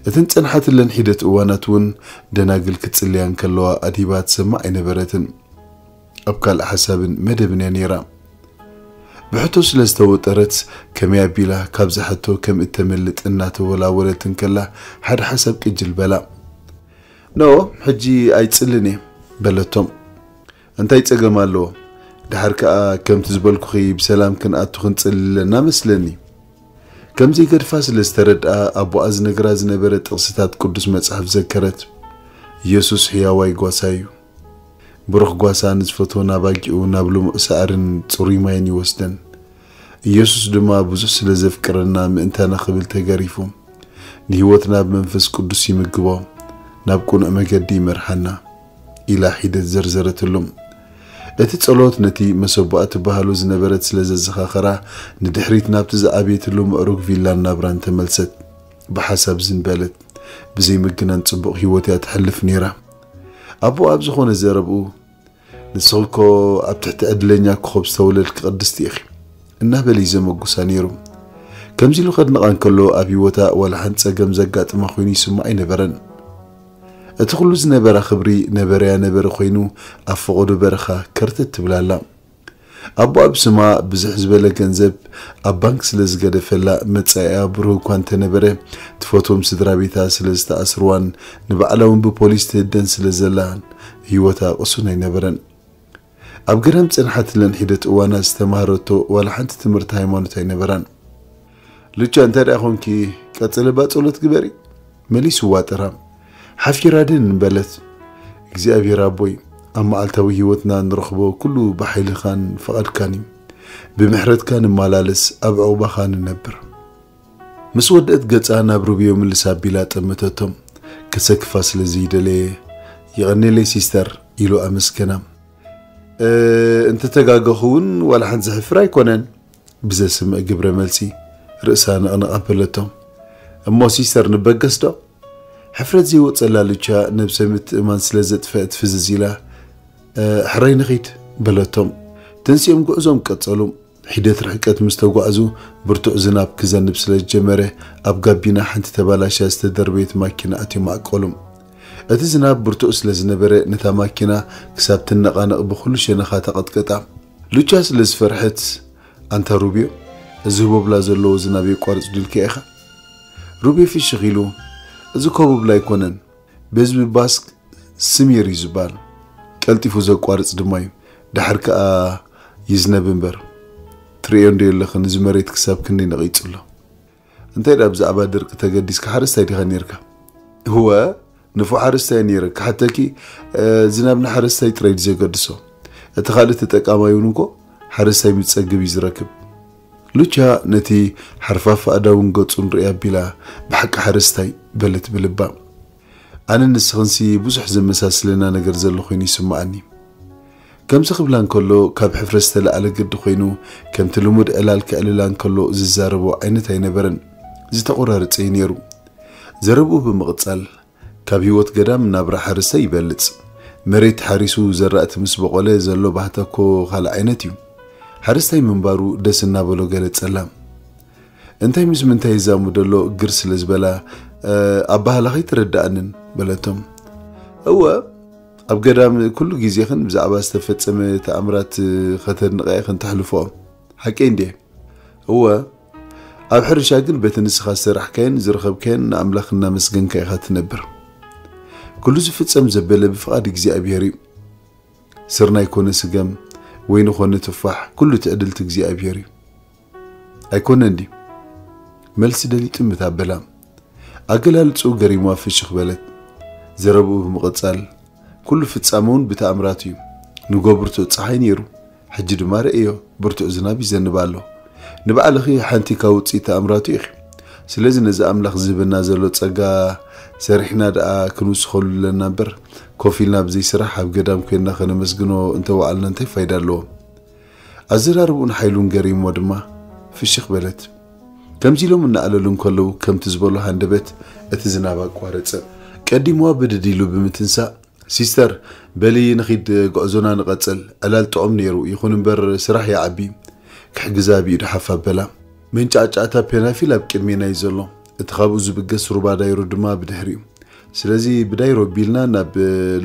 እተን ጸንሓትለን ሒደት እዋናት እውን ደናግል ክትጽልያ እንከለዋ ኣዲባ ትሰምዕ ኣይነበረትን። ኣብ ካልእ ሓሳብን መደብን እያ ነይራ። ብሕቶ ስለ ዝተወጠረት፣ ከመይ ኣቢላ ካብዛ ሕቶ ከም እተመልጥ እናተወላወለት እንከላ፣ ሓደ ሓሳብ ቅጅል በላ። "ኖ፣ ሕጂ ኣይጽልን እየ" በለቶም። "እንታይ ጸገም ኣለዎ? ደሓር ከኣ ከምቲ ዝበልኩኺ ብሰላም ክንኣቱ ክንጽሊ ኣለና መስለኒ።" ከም ዘይገድፋ ስለ ዝተረድኣ፣ ኣቦኣ ዝነግራ ዝነበረ ጥቕስታት ቅዱስ መጽሓፍ ዘከረት። "ኢየሱስ ሕያዋይ ጓሳ እዩ። ብሩኽ ጓሳ ንዝፈትወን ኣባጊዑ ናብ ልሙዕ ሳዕርን ጽሩይ ማይን ይወስደን። ኢየሱስ ድማ ብዙሕ ስለ ዘፍቅረና ምእንታና ክብል ተገሪፉ፣ ንህይወትና ብመንፈስ ቅዱስ ይምግቦ፣ ናብ ቅኑዕ መገዲ ይመርሓና" ኢላ ሒደት ዘርዘረትሉ። እቲ ጸሎት ነቲ መሰቦኣ ትበሃሎ ዝነበረት ስለ ዘዘኻኸራ፣ ንድሕሪት ናብቲ ዝዓበየትሉ ምዕሩግ ቪላን ናብራን ተመልሰት። ብሓሳብ ዝን በለት። ብዘይ ምግናን ጽቡቕ ህይወት እያ ትሕልፍ ነይራ። ኣቦኣ ኣብ ዝኾነ ዘረብኡ፣ "ንስኺ እኮ ኣብ ትሕቲ ዕድለኛ ኮኾብ ዝተወለድኪ ቅድስቲ ኢኺ" እናበለ እዩ ዘመጉሳ ነይሩ። ከምዚ ኢሉ ከድንቓ እንከሎ፣ ኣብ ህይወታ ዋላ ሓንቲ ጸገም ዘጋጥማ ኮይኑ ይስምዓ ኣይነበረን። እቲ ኩሉ ዝነበራ ክብሪ ነበረያ ነበረ ኮይኑ፣ ኣብ ፈቐዶ በረኻ ከርተት ትብላ ኣላ። ኣቦኣ ብስማ ብዝሕ ዝበለ ገንዘብ ኣብ ባንክ ስለ ዝገደፈላ፣ መጻኢኣ ብሩህ እኳ እንተነበረ፣ ትፈትዎም ስድራ ቤታ ስለ ዝተኣስርዋን ንባዕላ እውን ብፖሊስ ትህደን ስለ ዘላን፣ ህይወታ ቅሱን ኣይነበረን። ኣብ ገዳም ጸንሓትለን ሒደት እዋናት ዝተማህረቶ ዋላ ሓንቲ ትምህርቲ ሃይማኖት ኣይነበራን። "ሉቻ፣ እንታይ ደኣ ኾንኪ? ቀጽሊ እባ ጸሎት ግበሪ" መሊስዋ ጥራም። ሓፊራ ድን በለት። "እግዚኣብሔር ኣቦይ፣ ኣብ መዓልታዊ ህይወትና ንረኽቦ ኩሉ ብሓይልኻን ፍቓድካን እዩ። ብምሕረትካ ንመላለስ፣ ኣብ ዕቑባኻ ንነብር። ምስ ወደእት ገጻ ናብ ሩብዮ ምልስ ኣቢላ ጠመተቶም። ከሰክፋ ስለ ዘይደለየ፣ "የቐኔለይ ሲስተር" ኢሉ ኣመስገና። "እ፣ እንተተጋገኹ እውን ዋላ ሓንቲ ዘሕፍር ኣይኮነን" ብዘስምዕ ግብረ መልሲ ርእሳ ነቕነቕ ኣበለቶ። "እሞ ሲስተር ንበገስ ዶ?" ሕፍረት ዘይወጸላ ሉቻ ነብሰ ምትእማን ስለ ዘጥፈአት ፍዝዝ ኢላ፣ "እ፣ ሕራይ ንኺድ" በለቶም። ተንሲኦም ጉዕዞም ቀጸሉ። ሒደት ርሕቀት ምስ ተጓዕዙ ብርቱዕ ዝናብ ክዘንብ ስለ ዝጀመረ ኣብ ጋቢና ሓንቲ ተባላሽያ ዝተደርበየት ማኪና ኣትዮም ኣዕቀሉ። እቲ ዝናብ ብርቱዕ ስለ ዝነበረ ነታ ማኪና ክሳብ ትነቓነቕ ብኹሉ ሸነኻ ተቐጥቀጣ። ሉቻ ስለ ዝፈርሐት፣ "ኣንታ ሩብዮ፣ እዚ ህቦብላ ዘለዎ ዝናብ የቋርጽ ድልካ ኢኻ?" ሩብዮ ፍሽኽ ኢሉ፣ "እዚ ኮቦብላ ኣይኮነን፣ በዚ ብባስክ ስሚር እዩ ዝበሃል። ቀልጢፉ ዘቋርጽ ድማ እዩ። ድሓር ከኣ ይዝነብ እምበር። ትርእዮ እንዶ የለኽን፣ እዚ መሬት ክሳብ ክንደይ ነቒጹ ኣሎ። እንታይ ደኣ ብዛዕባ ድርቂ ተገዲስካ ሓረስታይ ዲኻ ኔርካ?" "እወ፣ ንፉዕ ሓረስታይ ነይረ። ክሓተኪ፣ እ፣ ዝናብ ንሓረስታይ ጥራይ ድዩ ዘገድሶ? እቲ ካልእ ተጠቃማይ እውን እኮ ሓረስታይ ምስ ጸግብ እዩ ዝረክብ።" ሉቻ ነቲ ሓርፋፍ ኣእዳውን ገጹን ርእያ ኣቢላ፣ "ብሓቂ ሓረስታይ" በለት ብልባ። ኣነ ንስኽንሲ ብዙሕ ዘመሳስለና ነገር ዘሎ ኮይኑ ይስምዓኒ። ከምዚ ክብላ እንከሎ ካብ ሕፍረት ዝተለዓለ ግዲ ኮይኑ፣ ከምቲ ልሙድ ዕላል ከዕልላ እንከሎ ዝዛረቦ ዓይነት ኣይነበረን። ዝተቖራረጸ እዩ ነይሩ። ዘረብኡ ብምቕጻል፣ ካብ ህይወት ገዳም ናብራ ሓረስታይ ይበልጽ። መሬት ሓሪሱ ዘራእቲ ምስ በቖለ ዘሎ ባህታ እኮ ካልእ ዓይነት እዩ። ሓረስታይ ምንባሩ ደስ እናበሎ ገለጸላ። እንታይ ምስ ምንታይ ይዛመድ ዘሎ ግር ስለ ዝበላ፣ "እ፣ ኣባህላኺ ኣይተረድኣንን" በለቶም። "እወ፣ ኣብ ገዳም ኩሉ ግዜኽን ብዛዕባ ዝተፈጸመ ተኣምራት ከተድንቓ ኢኽን ተሕልፍኦ። ሓቀይ እንድየ?" "እወ፣ ኣብ ሕርሻ ግን በቲ ንስኻ ዝሰራሕካዮን ዝረኸብካዮን ንኣምላኽ እናመስገንካ ኢኻ ትነብር። ኩሉ ዝፍጸም ዘበለ ብፍቓድ እግዚኣብሔር እዩ። ስርናይ ኮነ ስገም፣ ወይኒ ኮነ ቱፋሕ፣ ኩሉ ትዕድልቲ እግዚኣብሔር እዩ። ኣይኮነን ድዩ?" መልሲ ደልዩ ጥምት ኣበላ። ኣገላልጽኡ ገሪማ ፍሽኽ በለት። ዘረብኡ ብምቕጻል፣ "ኩሉ ፍጻመ እውን ብተኣምራት እዩ። ንጎ ብርቱዕ ጸሓይ ነይሩ፣ ሕጂ ድማ ርእዮ፣ ብርቱዕ ዝናብ ይዘንብ ኣሎ። ንባዕልኺ ሓንቲ ካብ ውጽኢት ተኣምራቱ ኢኺ። ስለዚ ነዚ ኣምላኽ ዝህበና ዘሎ ጸጋ ሰሪሕና ደኣ ክንውስኸሉ ኣለና እምበር፣ ኮፍ ኢልና ብዘይ ስራሕ ኣብ ገዳም ኮይንና ከነመስግኖ እንተወዓልና እንታይ ፋይዳ ኣለዎ?" ኣዘራርብኡን ሓይሉን ገሪምዎ ድማ ፍሽኽ በለት። ከምዚ ኢሎም እናኣለሉ እንከለዉ፣ ከምቲ ዝበሎ ሃንደበት እቲ ዝናብ ኣቋረጸ። ቀዲምዋ ብድድ ኢሉ ብምትንሳእ፣ "ሲስተር፣ በሊ ንኺድ፣ ጉዕዞና ንቐጽል። ዕላል ጥዑም ነይሩ፣ ይኹን እምበር ስራሕ ይዓቢ።" ክሕግዛ ብኢዱ ሓፍ ኣበላ። መንጫዕጫዕታ ፔናፊል ኣብ ቅድሜና እዩ ዘሎ። እቲ ካብኡ ዝብገስ ሩባ ዳይሮ ድማ ብድሕሪኡ። ስለዚ ብዳይሮ ቢልና ናብ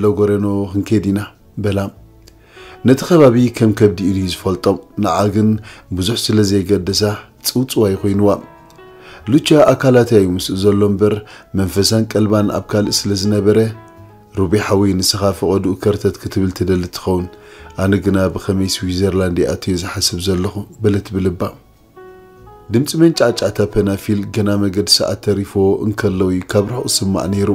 ሎጎሬኖ ክንከይድ ኢና በላ። ነቲ ከባቢ ከም ከብዲ ኢዱ እዩ ዝፈልጦ። ንዓ ግን ብዙሕ ስለ ዘይገደሳ ጽውጽዋይ ኮይንዋ። ሉቻ ኣካላታ እዩ ምስኡ ዘሎ እምበር መንፈሳን ቀልባን ኣብ ካልእ ስለ ዝነበረ፣ "ሩቤ ሓወይ፣ ንስኻ ፈቐድኡ ከርተት ክትብል ትደሊ ትኸውን፣ ኣነ ግና ብኸመይ ስዊዘርላንድ ይኣቱ እየ ዝሓስብ ዘለኹ" በለት ብልባ። ድምጺ መንጫዕጫዕታ ፐናፊል ገና መገዲ ሰዓት ተሪፎ እንከሎ እዩ ካብ ርሑቕ ዝስማዕ ነይሩ።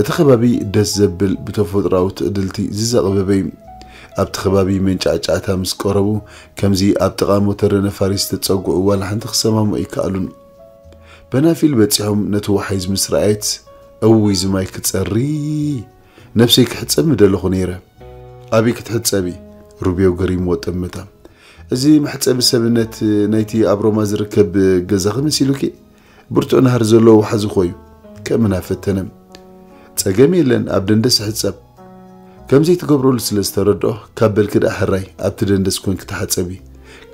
እቲ ከባቢ ደስ ዘብል ብተፈጥሮኣዊ ትዕድልቲ ዝዘቐበበ እዩ። ኣብቲ ከባቢ መንጫዕጫዕታ ምስ ቀረቡ ከምዚ ኣብ ጥቓ ሞተረ ነፋሪት ዝተጸግዑ ዋላ ሓንቲ ክሰማምዑ ኣይከኣሉን። ፐናፊል በጺሖም ነቲ ወሓይዝ ምስ ረኣየት፣ "እውይ እዚ ማይ ክጸሪ! ነብሰይ ክሕጸብ ምደለኹ ነይረ። ኣበይ ክትሕጸቢ?" ሩቤዮ ገሪምዎ ጠመታ። "እዚ መሕጸቢ ሰብነት ናይቲ ኣብ ሮማ ዝርከብ ገዛኺ መሲሉኪ? ብርቱዕ ናህሪ ዘለዎ ወሓዚ እኮ እዩ። ከእምና ፈተነ። ጸገም የለን፣ ኣብ ደንደስ ይሕጸብ። ከም ዘይትገብረሉ ስለ ዝተረድኦ፣ ካብ በልኪ ደኣ ሕራይ ኣብቲ ደንደስ ኮንኪ ተሓጸቢ።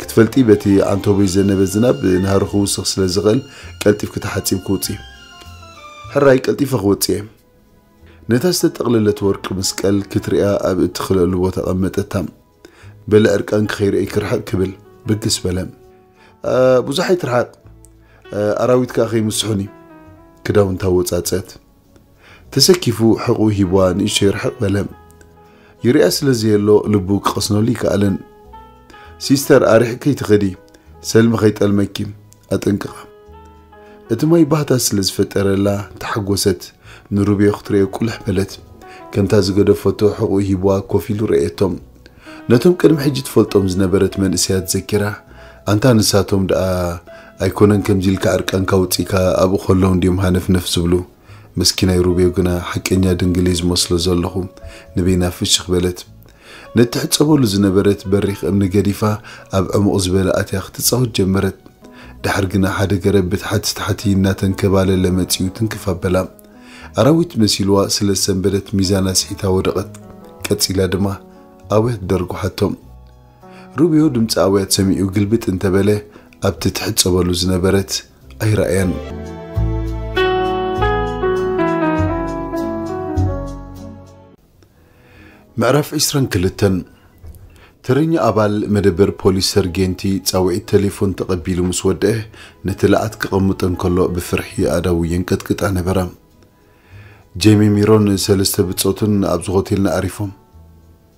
ክትፈልጢ በቲ ዓንቶቦይ ዘነበ ዝናብ ናህሪ ክውስኽ ስለ ዝኽእል፣ ቀልጢፍኪ ተሓጺብኪ ውጺ።" "ሕራይ ቀልጢፈ ክወጽእ እየ።" ነታ ዝተጠቕለለት ወርቂ መስቀል ክትሪኣ ኣብ እትኽለሉ ቦታ ቀመጠታ። "በሊ ዕርቃንኪ ከይርእየኪ ርሕቕ ክብል ብግስ በለ። እ፣ ብዙሕ ኣይትርሓቕ፣ እ፣ ኣራዊት ከኣ ከይምስሑኒ።" ክዳውንታ ወጻጸት። ተሰኪፉ ሕቑ ሂብዋ ንእሽቶ ይርሕቕ በለ። ይሪኣ ስለ ዘየሎ ልቡ ክቐስነሉ ይከኣልን። "ሲስተር፣ ኣርሒቕኪ ትኸዲ፣ ሰልሚ ከይጠልመኪ ኣጠንቅቓ።" እቲ ማይ ባህታ ስለ ዝፈጠረላ ተሓጎሰት። ንሩቤዮ ክትርእዮ ቁልሕ በለት። ከምታ ዝገደፈቶ ሕቑኡ ሂብዋ ኮፍ ኢሉ ረእየቶም። ነቶም ቅድሚ ሕጂ ትፈልጦም ዝነበረት መንእሰያት ዘኪራ፣ ኣንታ ንሳቶም ደኣ ኣይኮነን ከምዚ ኢልካ ዕርቃንካ ውጺእካ ኣብኡ ከለዉ እንድዮም ሃነፍነፍ ዝብሉ። መስኪናይ ሩቤው ግና ሓቀኛ ድንግል እየ ዝመስሎ ዘለኹ ንበይና ፍሽኽ በለት። ነቲ ትሕጸበሉ ዝነበረት በሪኽ እምኒ ገዲፋ ኣብ ዕሙቕ ዝበለ ኣትያ ክትጻወት ጀመረት። ድሓር ግና ሓደ ገረብ ብታሕቲ ታሕቲ እናተንከባለለ መጺኡ ትንክፍ ኣበላ። ኣራዊት መሲልዋ ስለ ዝሰንበደት ሚዛና ስሒታ ወደቐት። ቀጺላ ድማ ኣውያት ደርጉሓቶ። ሩቢዮ ድምጺ ኣውያት ሰሚዑ ግልብጥ እንተበለ ኣብቲ ትሕጸበሉ ዝነበረት ኣይረኣያን። ምዕራፍ ዕስራን ክልተን። ተረኛ ኣባል መደበር ፖሊስ ሰርጌንቲ ጻውዒት ቴሌፎን ተቐቢሉ ምስ ወደአ፣ ነቲ ለዓት ክቐምጦ እንከሎ ብፍርሒ ኣእዳዉ የንቀጥቅጣ ነበራ። ጄሚ ሚሮን ሰለስተ ብጾቱን ኣብዚ ሆቴልና ኣሪፎም።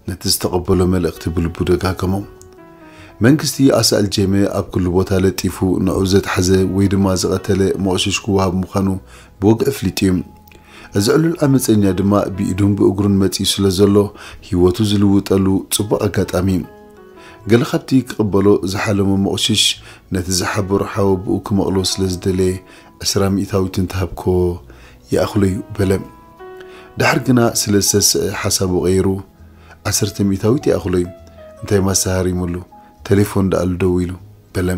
ነቲ ዝተቐበሎ መልእኽቲ ብልቡ ደጋገሞ። መንግስቲ ኣሳእል ጄሚ ኣብ ኩሉ ቦታ ለጢፉ ንዑ ዘትሓዘ ወይ ድማ ዝቐተለ መቑሽሽ ክወሃብ ምዃኑ ብወግዒ ኣፍሊጡ እዩ። እዚ ዕሉል ዓመፀኛ ድማ ብኢዱን ብእግሩን መፂኡ ስለ ዘሎ ህይወቱ ዝልውጠሉ ፅቡቕ ኣጋጣሚ እዩ። ገለ ካብቲ ክቕበሎ ዝሓለሞ መቑሽሽ ነቲ ዝሓበሮ ሓወብኡ ክመቕሎ ስለ ዝደለየ ዕስራ ሚእታዊት እንተሃብኮ ይኣኽሎ እዩ በለ። ድሓር ግና ስለ ዝተስዐ ሓሳቡ ቀይሩ ዓሰርተ ሚእታዊት ይኣኽሎ እዩ። እንታይ ማሳሃሪሙሉ? ቴሌፎን ደኣሉ ደዊሉ በለ።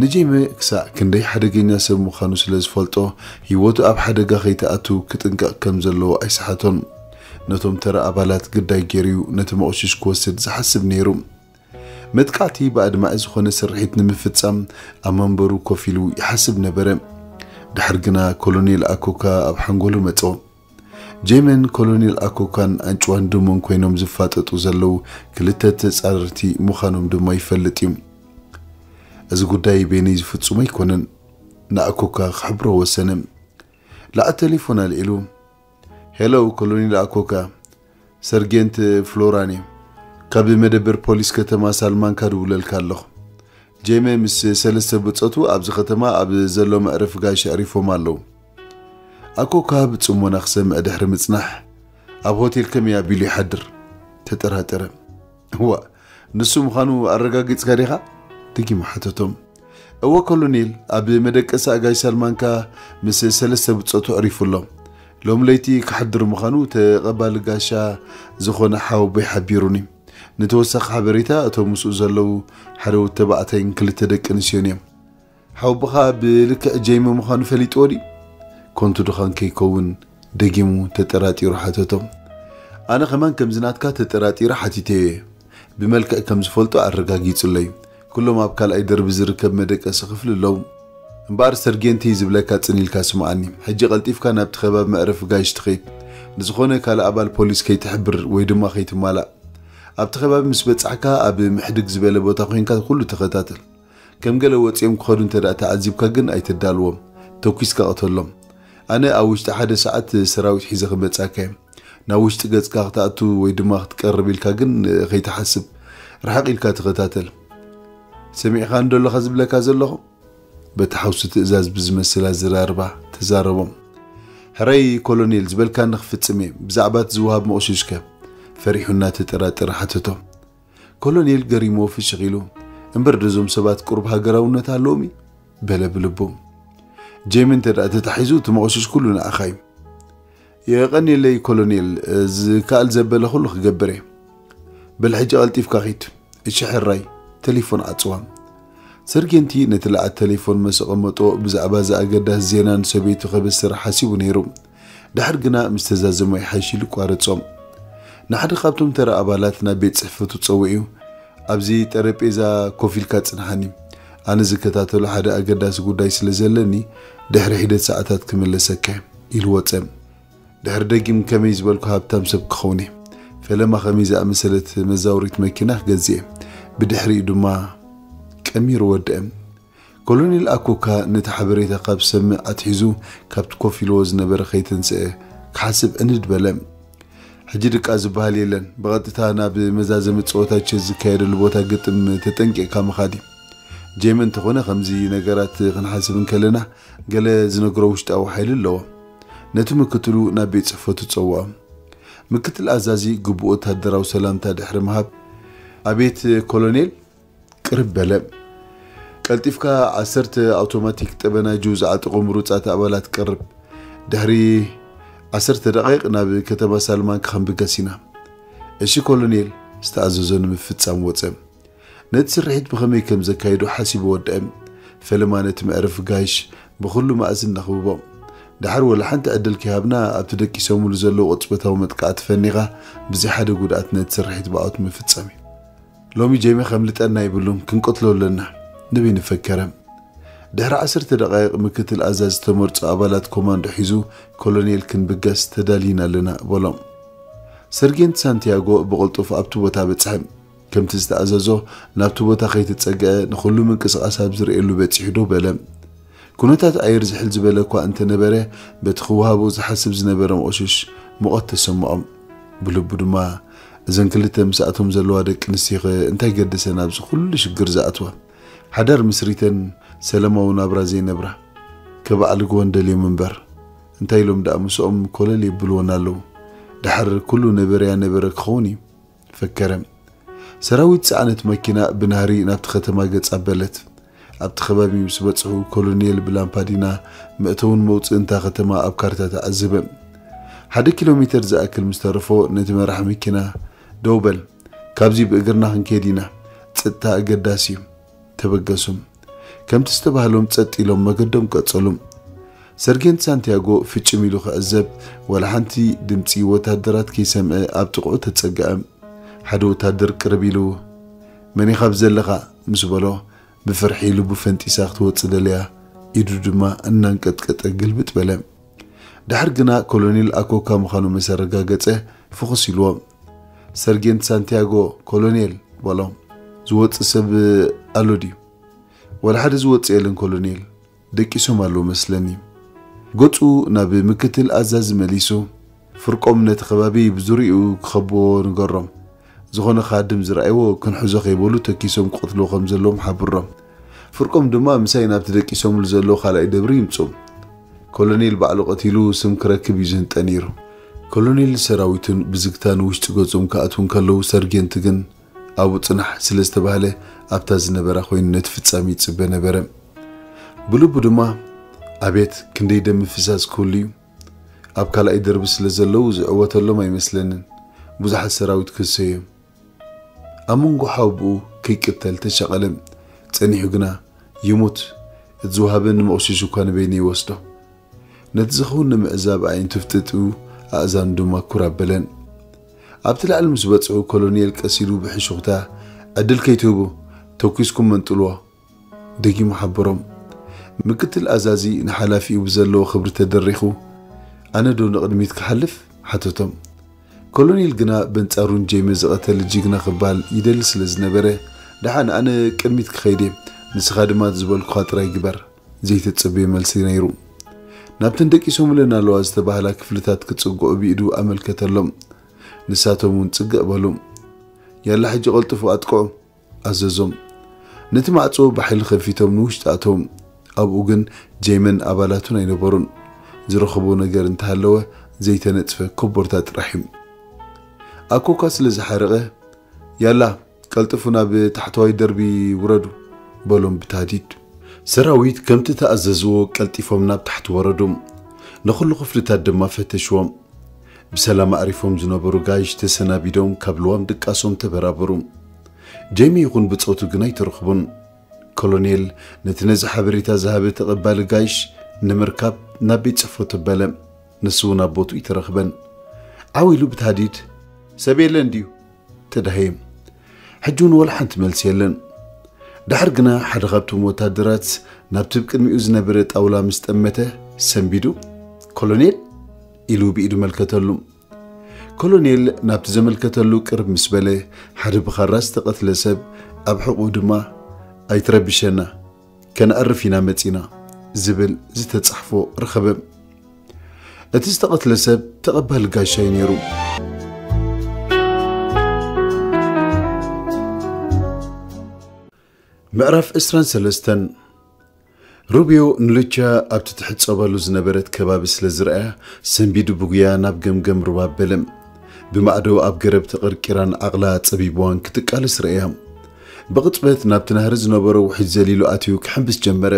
ንጄመ ክሳዕ ክንደይ ሓደገኛ ሰብ ምዃኑ ስለ ዝፈልጦ፣ ህይወቱ ኣብ ሓደጋ ከይትኣቱ ክጥንቀቕ ከም ዘለዎ ኣይሰሓቶን። ነቶም ተራ ኣባላት ግዳይ ገይሩ'ዩ ነቲ መቑሽሽ ክወስድ ዝሓስብ ነይሩ። መጥቃዕቲ ብኣድማዒ ዝኾነ ስርሒት ንምፍጻም ኣብ መንበሩ ኮፍ ኢሉ ይሓስብ ነበረ። ድሓር ግና ኮሎኔል ኣኮካ ኣብ ሓንጎሉ መጸ። ጄመን ኮሎኔል ኣኮካን ኣንጭዋን ድሙን ኮይኖም ዝፋጠጡ ዘለዉ ክልተ ተጻረርቲ ምዃኖም ድማ ይፈልጥ እዩ። እዚ ጉዳይ በይነይ ዝፍጹም ኣይኮነን። ንኣኮካ ክሕብሮ ወሰነ። ለዓት ቴሌፎን ኣልዒሉ፣ "ሄሎ ኮሎኔል ኣኮካ፣ ሰርጌንት ፍሎራን እየ። ካብ መደበር ፖሊስ ከተማ ሳልማንካ ድውለልካ ኣለኹ። ጄመ ምስ ሰለስተ ብጾቱ ኣብዚ ከተማ ኣብ ዘሎ መዕረፊ ጋሽ ኣዕሪፎም ኣለዉ።" ኣኮካ ብጽሞና ክሰምዕ ድሕሪ ምጽናሕ፣ "ኣብ ሆቴል ከመይ ኣቢሉ ይሓድር?" ተጠራጠረ። "እዋ፣ ንሱ ምዃኑ ኣረጋጊጽካ ዲኻ?" ደጊሙ ሓተቶም። "እወ ኮሎኔል፣ ኣብ መደቀሲ ኣጋይሽ ሳልማንካ ምስ ሰለስተ ብጾቱ ኣዕሪፉ ኣሎ። ሎም ለይቲ ክሓድር ምዃኑ ተቐባሊ ጋሻ ዝኾነ ሓወቦይ ሓቢሩኒ። ንተወሳኺ ሓበሬታ እቶም ምስኡ ዘለዉ ሓደ ወዲ ተባዕታይን ክልተ ደቂ ኣንስትዮን እዮም። ሓወቦኻ ብልክዕ ጄሚ ምዃኑ ፈሊጥዎ ድዩ?" ኮንቱ ድኻን ከይከውን ደጊሙ ተጠራጢሩ ሓተቶ። "ኣነ ከማን ከምዚ ናትካ ተጠራጢረ ሓቲተዮ እየ። ብመልክዕ ከም ዝፈልጦ ኣረጋጊጹለይ። ኩሎም ኣብ ካልኣይ ደርቢ ዝርከብ መደቀሲ ክፍሊ ኣለዉ። እምበኣር ሰርጌንቲ ዝብለካ ጽን ኢልካ ስምዓኒ። ሕጂ ቀልጢፍካ ናብቲ ከባቢ መዕረፊ ጋይሽ ትኸይድ። ንዝኾነ ካልእ ኣባል ፖሊስ ከይትሕብር ወይ ድማ ከይትማላእ። ኣብቲ ከባቢ ምስ በጻሕካ ኣብ ምሕድግ ዝበለ ቦታ ኮይንካ ኩሉ ተኸታተል። ከም ገለ ወጺኦም ክኸዱ እንተ ደኣ ተዓዚብካ ግን ኣይተዳልዎም። ተኲስካ ቅተሎም። ኣነ ኣብ ውሽጢ ሓደ ሰዓት ሰራዊት ሒዘ ክመጻካ እየ። ናብ ውሽጢ ገጽካ ክትኣቱ ወይ ድማ ክትቀርብ ኢልካ ግን ከይትሓስብ፣ ርሕቕ ኢልካ ተኸታተል። ሰሚዕካ እንዶ ኣለኻ ዝብለካ ዘለኹ?" በቲ ሓውሲ ትእዛዝ ብዝመስል ኣዘራርባ ተዛረቦም። "ሕራይ ኮሎኔል፣ ዝበልካኒ ክፍጽም እየ። ብዛዕባ እቲ ዝወሃብ መቑሽሽከ?" ፈሪሑ እናተጠራጠረ ሓተቶ። ኮሎኔል ገሪሞ ፍሽኽ ኢሉ፣ "እምበር ደዞም ሰባት ቁሩብ ሃገራውነት ኣለዎም እዩ?" በለ ብልቡ። "ጄሚ እንተ ደኣ ተታሒዙ እቲ መቑሽሽ ኩሉ ንዓኻ እዩ።" "የቐንየለይ ኮሎኔል፣ ዝከኣል ዘበለ ኩሉ ክገብር እየ። በል ሕጂ ቀልጢፍካ ኺድ። እሺ ሕራይ።" ቴሌፎን ዓጽዋ። ሰርጌንቲ ነቲ ለዓት ቴሌፎን መሰቐመጦ ብዛዕባ እዚ ኣገዳሲ ዜና ንሰበይቱ ከበስር ሓሲቡ ነይሩ። ድሓር ግና ምስ ተዛዘሞ ይሓይሽ ኢሉ ቋረጾ። ንሓደ ካብቶም ተራ ኣባላት ናብ ቤት ጽሕፈቱ ጸዊዑ፣ "ኣብዚ ጠረጴዛ ኮፍ ኢልካ ጽንሓኒ። ኣነ ዝከታተሎ ሓደ ኣገዳሲ ጉዳይ ስለ ዘለኒ፣ ድሕሪ ሒደት ሰዓታት ክምለሰካ እየ" ኢሉ ወጸ። ድሕሪ ደጊም ከመይ ዝበልኩ ሃብታም ሰብ ክኸውን እየ። ፈለማ ከመይ ዝኣመሰለት መዛወሪት መኪና ክገዝእ እየ። ብድሕሪኡ ድማ ቀሚሩ ወደአ። ኮሎኔል ኣኮካ ነቲ ሓበሬታ ካብ ዝሰምዕ ኣትሒዙ ካብቲ ኮፍ ኢልዎ ዝነበረ ከይተንስአ ክሓስብ ዕንድ በለ። ሕጂ ድቃ ዝበሃል የለን። ብቐጥታ ናብ መዛዘሚ ጸወታ ቸስ ዝካየደሉ ቦታ ግጥም ተጠንቂቕካ ምኻድ እዩ። ጄሚ እንተኾነ ከምዚ ነገራት ክንሓስብ እንከለና ገለ ዝነግሮ ውሽጣዊ ሓይሊ ኣለዎ። ነቲ ምክትሉ ናብ ቤት ጽሕፈቱ ጸውዖ። ምክትል ኣዛዚ ግቡእ ወታደራዊ ሰላምታ ድሕሪ ምሃብ፣ "ኣቤት ኮሎኔል?" ቅርብ በለ። "ቀልጢፍካ ዓሰርተ ኣውቶማቲክ ጠበናጁ ዝዓጠቑ ምሩጻት ኣባላት ቀርብ። ድሕሪ ዓሰርተ ደቓይቕ ናብ ከተማ ሳልማንካ ክንብገስ ኢና።" "እሺ ኮሎኔል።" ዝተኣዘዞ ንምፍጻም ወጸ። ነቲ ስርሒት ብኸመይ ከም ዘካይዶ ሓሲቡ ወደአ። ፈለማ ነቲ መዕርፊ ጋይሽ ብኹሉ መኣዝን ነኽብቦ። ደሓር ወላ ሓንቲ ዕድል ከይሃብና ኣብቲ ደቂሶምሉ ዘለዉ ቅጽበታዊ መጥቃዕቲ ፈኒኻ ብዘይ ሓደ ጉድኣት ነቲ ስርሒት ብኣወት ምፍጻም እዩ። ሎሚ ጀይመ ከምልጠና ይብሉን ክንቀትሎ ኣለና። ንበይኑ ፈከረ። ድሕሪ ዓሰርተ ደቓይቕ ምክትል ኣዛዚ ዝተመርጹ ኣባላት ኮማንዶ ሒዙ ኮሎኔል ክንብገስ ተዳሊና ኣለና በሎም። ሰርጌንት ሳንቲያጎ ብቕልጡፍ ኣብቲ ቦታ በጽሐ። ከምቲ ዝተኣዘዞ ናብቲ ቦታ ከይተጸግዐ ንኹሉ ምንቅስቓስ ኣብ ዝርእየሉ በጺሑ ደው በለ። ኩነታት ኣየር ዝሕል ዝበለ እኳ እንተነበረ በቲ ክወሃቦ ዝሓስብ ዝነበረ መቑሽሽ ሙቐት ተሰምዖም። ብልቡ ድማ እዘን ክልተ ምስኣቶም ዘለዋ ደቂ ኣንስትዮኸ እንታይ ገደሰን ኣብዚ ኩሉ ሽግር ዝኣትዋ? ሓዳር ምስሪተን ሰላማዊ ናብራ ዘይነብራ ከባዕልግወን ደልዮም እምበር እንታይ ኢሎም ደኣ ምስኦም ኮለል የብልወን ኣለዉ? ደሓር ኩሉ ነበረያ ነበረ ክኸውን እዩ። ፈከረ። ሰራዊት ጽዕነት መኪና ብናህሪ ናብቲ ከተማ ገጽ ኣበለት። ኣብቲ ከባቢ ምስ በጽሑ ኮሎኔል ብላምፓዲና መእተውን መውጽእን እታ ከተማ ኣብ ካርታ ተዓዘበ። ሓደ ኪሎ ሜተር ዝኣክል ምስ ተረፎ ነቲ መራሕ መኪና "ደው በል፣ ካብዚ ብእግርና ክንከይድ ኢና፣ ጸጥታ ኣገዳሲ እዩ።" ተበገሱ። ከምቲ ዝተባህሎም ጸጥ ኢሎም መገዶም ቀጸሉ። ሰርጌንት ሳንቲያጎ ፍጭም ኢሉ ክዕዘብ ዋላ ሓንቲ ድምጺ ወታደራት ከይሰምዐ ኣብ ጥቕኡ ተጸግዐ። ሓደ ወታደር ቅርብ ኢሉ "መን ኢኻ ኣብዚ ዘለኻ?" ምስ በሎ ብፍርሒ ልቡ ፈንጢሳ ክትወጽእ ደልያ ኢዱ ድማ እናንቀጥቀጠ ግልብጥ በለ። ድሕር ግና ኮሎኔል ኣኮካ ምዃኑ ምስ ኣረጋገጸ ፍኹስ ኢልዎ "ሰርጌንት ሳንቲያጎ፣ ኮሎኔል" በሎ። "ዝወጽእ ሰብ ኣሎ ድዩ?" "ዋላ ሓደ ዝወጽእ የለን ኮሎኔል፣ ደቂሶም ኣለዉ መስለኒ።" ገጹ ናብ ምክትል ኣዛዚ መሊሱ "ፍርቆም ነቲ ከባቢ ብዙርይኡ ክኸብዎ ንገሮም። ዝኾነ ካድም ዝረኣይዎ ክንሕዞ ከይበሉ ተኪሶም ክቐትልዎ ከም ዘለዎም ሓብሮም። ፍርቆም ድማ ምሳይ ናብቲ ደቂሶምሉ ዘለዉ ካልኣይ ደብሪ ይምጹ። ኮሎኔል ባዕሉ ቀቲሉ ስም ክረክብ እዩ ዝህንጠ ነይሩ።" ኮሎኔል ሰራዊቱን ብዝግታ ንውሽጢ ገጾም ክኣትዉ እንከለዉ ሰርጌንት ግን ኣብኡ ጽናሕ ስለ ዝተባህለ ኣብታ ዝነበራ ኮይኑ ነቲ ፍጻሜ ይጽበ ነበረ። ብልቡ ድማ "ኣቤት ክንደይ ደም ምፍሳስ ክህሉ እዩ። ኣብ ካልኣይ ደርቢ ስለ ዘለዉ ዝዕወተሎም ኣይመስለንን። ብዙሓት ሰራዊት ክህሰዮም። ኣብ መንጎ ሓውብኡ ከይቅተል ተሸቐለ። ጸኒሑ ግና ይሙት እቲ ዝወሃበኒ መቑሽሽ እኳ ንበይነ ይወስዶ።" ነቲ ዝኸውን ንምዕዛብ ኣዒንቱ ፍጥጥ ኣእዛኑ ድማ ኩር ኣበለን። ኣብቲ ላዕሊ ምስ በጽሑ ኮሎኔል ቀስ ኢሉ ብሕሹኽታ "ዕድል ከይትህቡ ተኲስኩም መንጥልዎ" ደጊሙ ሓበሮም። ምክትል ኣዛዚ ንሓላፊኡ ብዘለዎ ክብሪ ተደሪኹ "ኣነ ዶ ንቕድሚት ክሓልፍ?" ሓተቶም። ኮሎኔል ግና በንጻሩ ንጄሚ ዝቐተለ ጅግና ክበሃል ይደሊ ስለ ዝነበረ "ደሓን ኣነ ቅድሚት ክኸይድ እየ፣ ንስኻ ድማ ዝበልኩኻ ጥራይ ግበር" ዘይተጸበዮ መልሲ ነይሩ። ናብተን ደቂሶምለን ኣለዋ ዝተባህላ ክፍልታት ክጽግዑ ብኢዱ ኣመልከተሎም። ንሳቶም እውን ጽግዕ በሉ። "ያላ ሕጂ ቀልጥፉ ኣጥቅዑ" ኣዘዞም። ነቲ ማዕጾ ብሓይሊ ከፊቶም ንውሽጢ ኣተዉ። ኣብኡ ግን ጄመን ኣባላቱን ኣይነበሩን። ዝረኸቦ ነገር እንተሃለወ ዘይተነጽፈ ኮቦርታ ጥራሕ እዩ። ኣኮካ ስለ ዝሓረቐ "ያላ ቀልጥፉ ናብ ታሕተዋይ ደርቢ ውረዱ" በሎም ብታህዲድ። ሰራዊት ከምቲ ተኣዘዝዎ ቀልጢፎም ናብ ታሕቲ ወረዱ። ንኹሉ ክፍልታት ድማ ፈተሽዎም። ብሰላም ኣዕሪፎም ዝነበሩ ጋይሽ ተሰናቢዶም ካብ ልዋም ድቃሶም ተበራበሩ። ጄሚ ይኹን ብጾቱ ግን ኣይተረኽቡን። ኮሎኔል ነቲ ነዚ ሓበሬታ ዝሃበ ተቐባሊ ጋይሽ ንምርካብ ናብ ቤት ጽሕፈቱ በለ። ንሱ እውን ኣብ ቦትኡ ኣይተረኽበን። ዓው ኢሉ ብታህዲድ "ሰብ የለን ድዩ?" ተዳህየ። ሕጂ እውን ወላ ሓንቲ መልሲ የለን። ድሓር ግና ሓደ ካብቶም ወታደራት ናብቲ ብቅድሚኡ ዝነበረ ጣውላ ምስ ጠመተ ሰንቢዱ "ኮሎኔል" ኢሉ ብኢዱ መልከተሉ። ኮሎኔል ናብቲ ዘመልከተሉ ቅርብ ምስ በለ ሓደ ብኻራ ዝተቐትለ ሰብ ኣብ ሕቑኡ ድማ "ኣይትረብሸና፣ ከነዕርፍ ኢና መጺና" ዝብል ዝተጻሕፎ ረኸበ። እቲ ዝተቐትለ ሰብ ተቐባሊ ጋሻ እዩ ነይሩ። ምዕራፍ ዕስራን ሰለስተን። ሩብዮ ንሉቻ ኣብቲ ትሕጸበሉ ዝነበረት ከባቢ ስለ ዝረኣያ ሰንቢዱ ብጉያ ናብ ገምገም ሩባ በለ። ብማዕዶ ኣብ ገረብ ተቐርቂራን ዓቕላ ጸቢብዋን ክትቃለስ ረእያ። ብቕጽበት ናብቲ ናህሪ ዝነበሮ ውሕጅ ዘሊሉ ኣትዩ ክሕምብስ ጀመረ።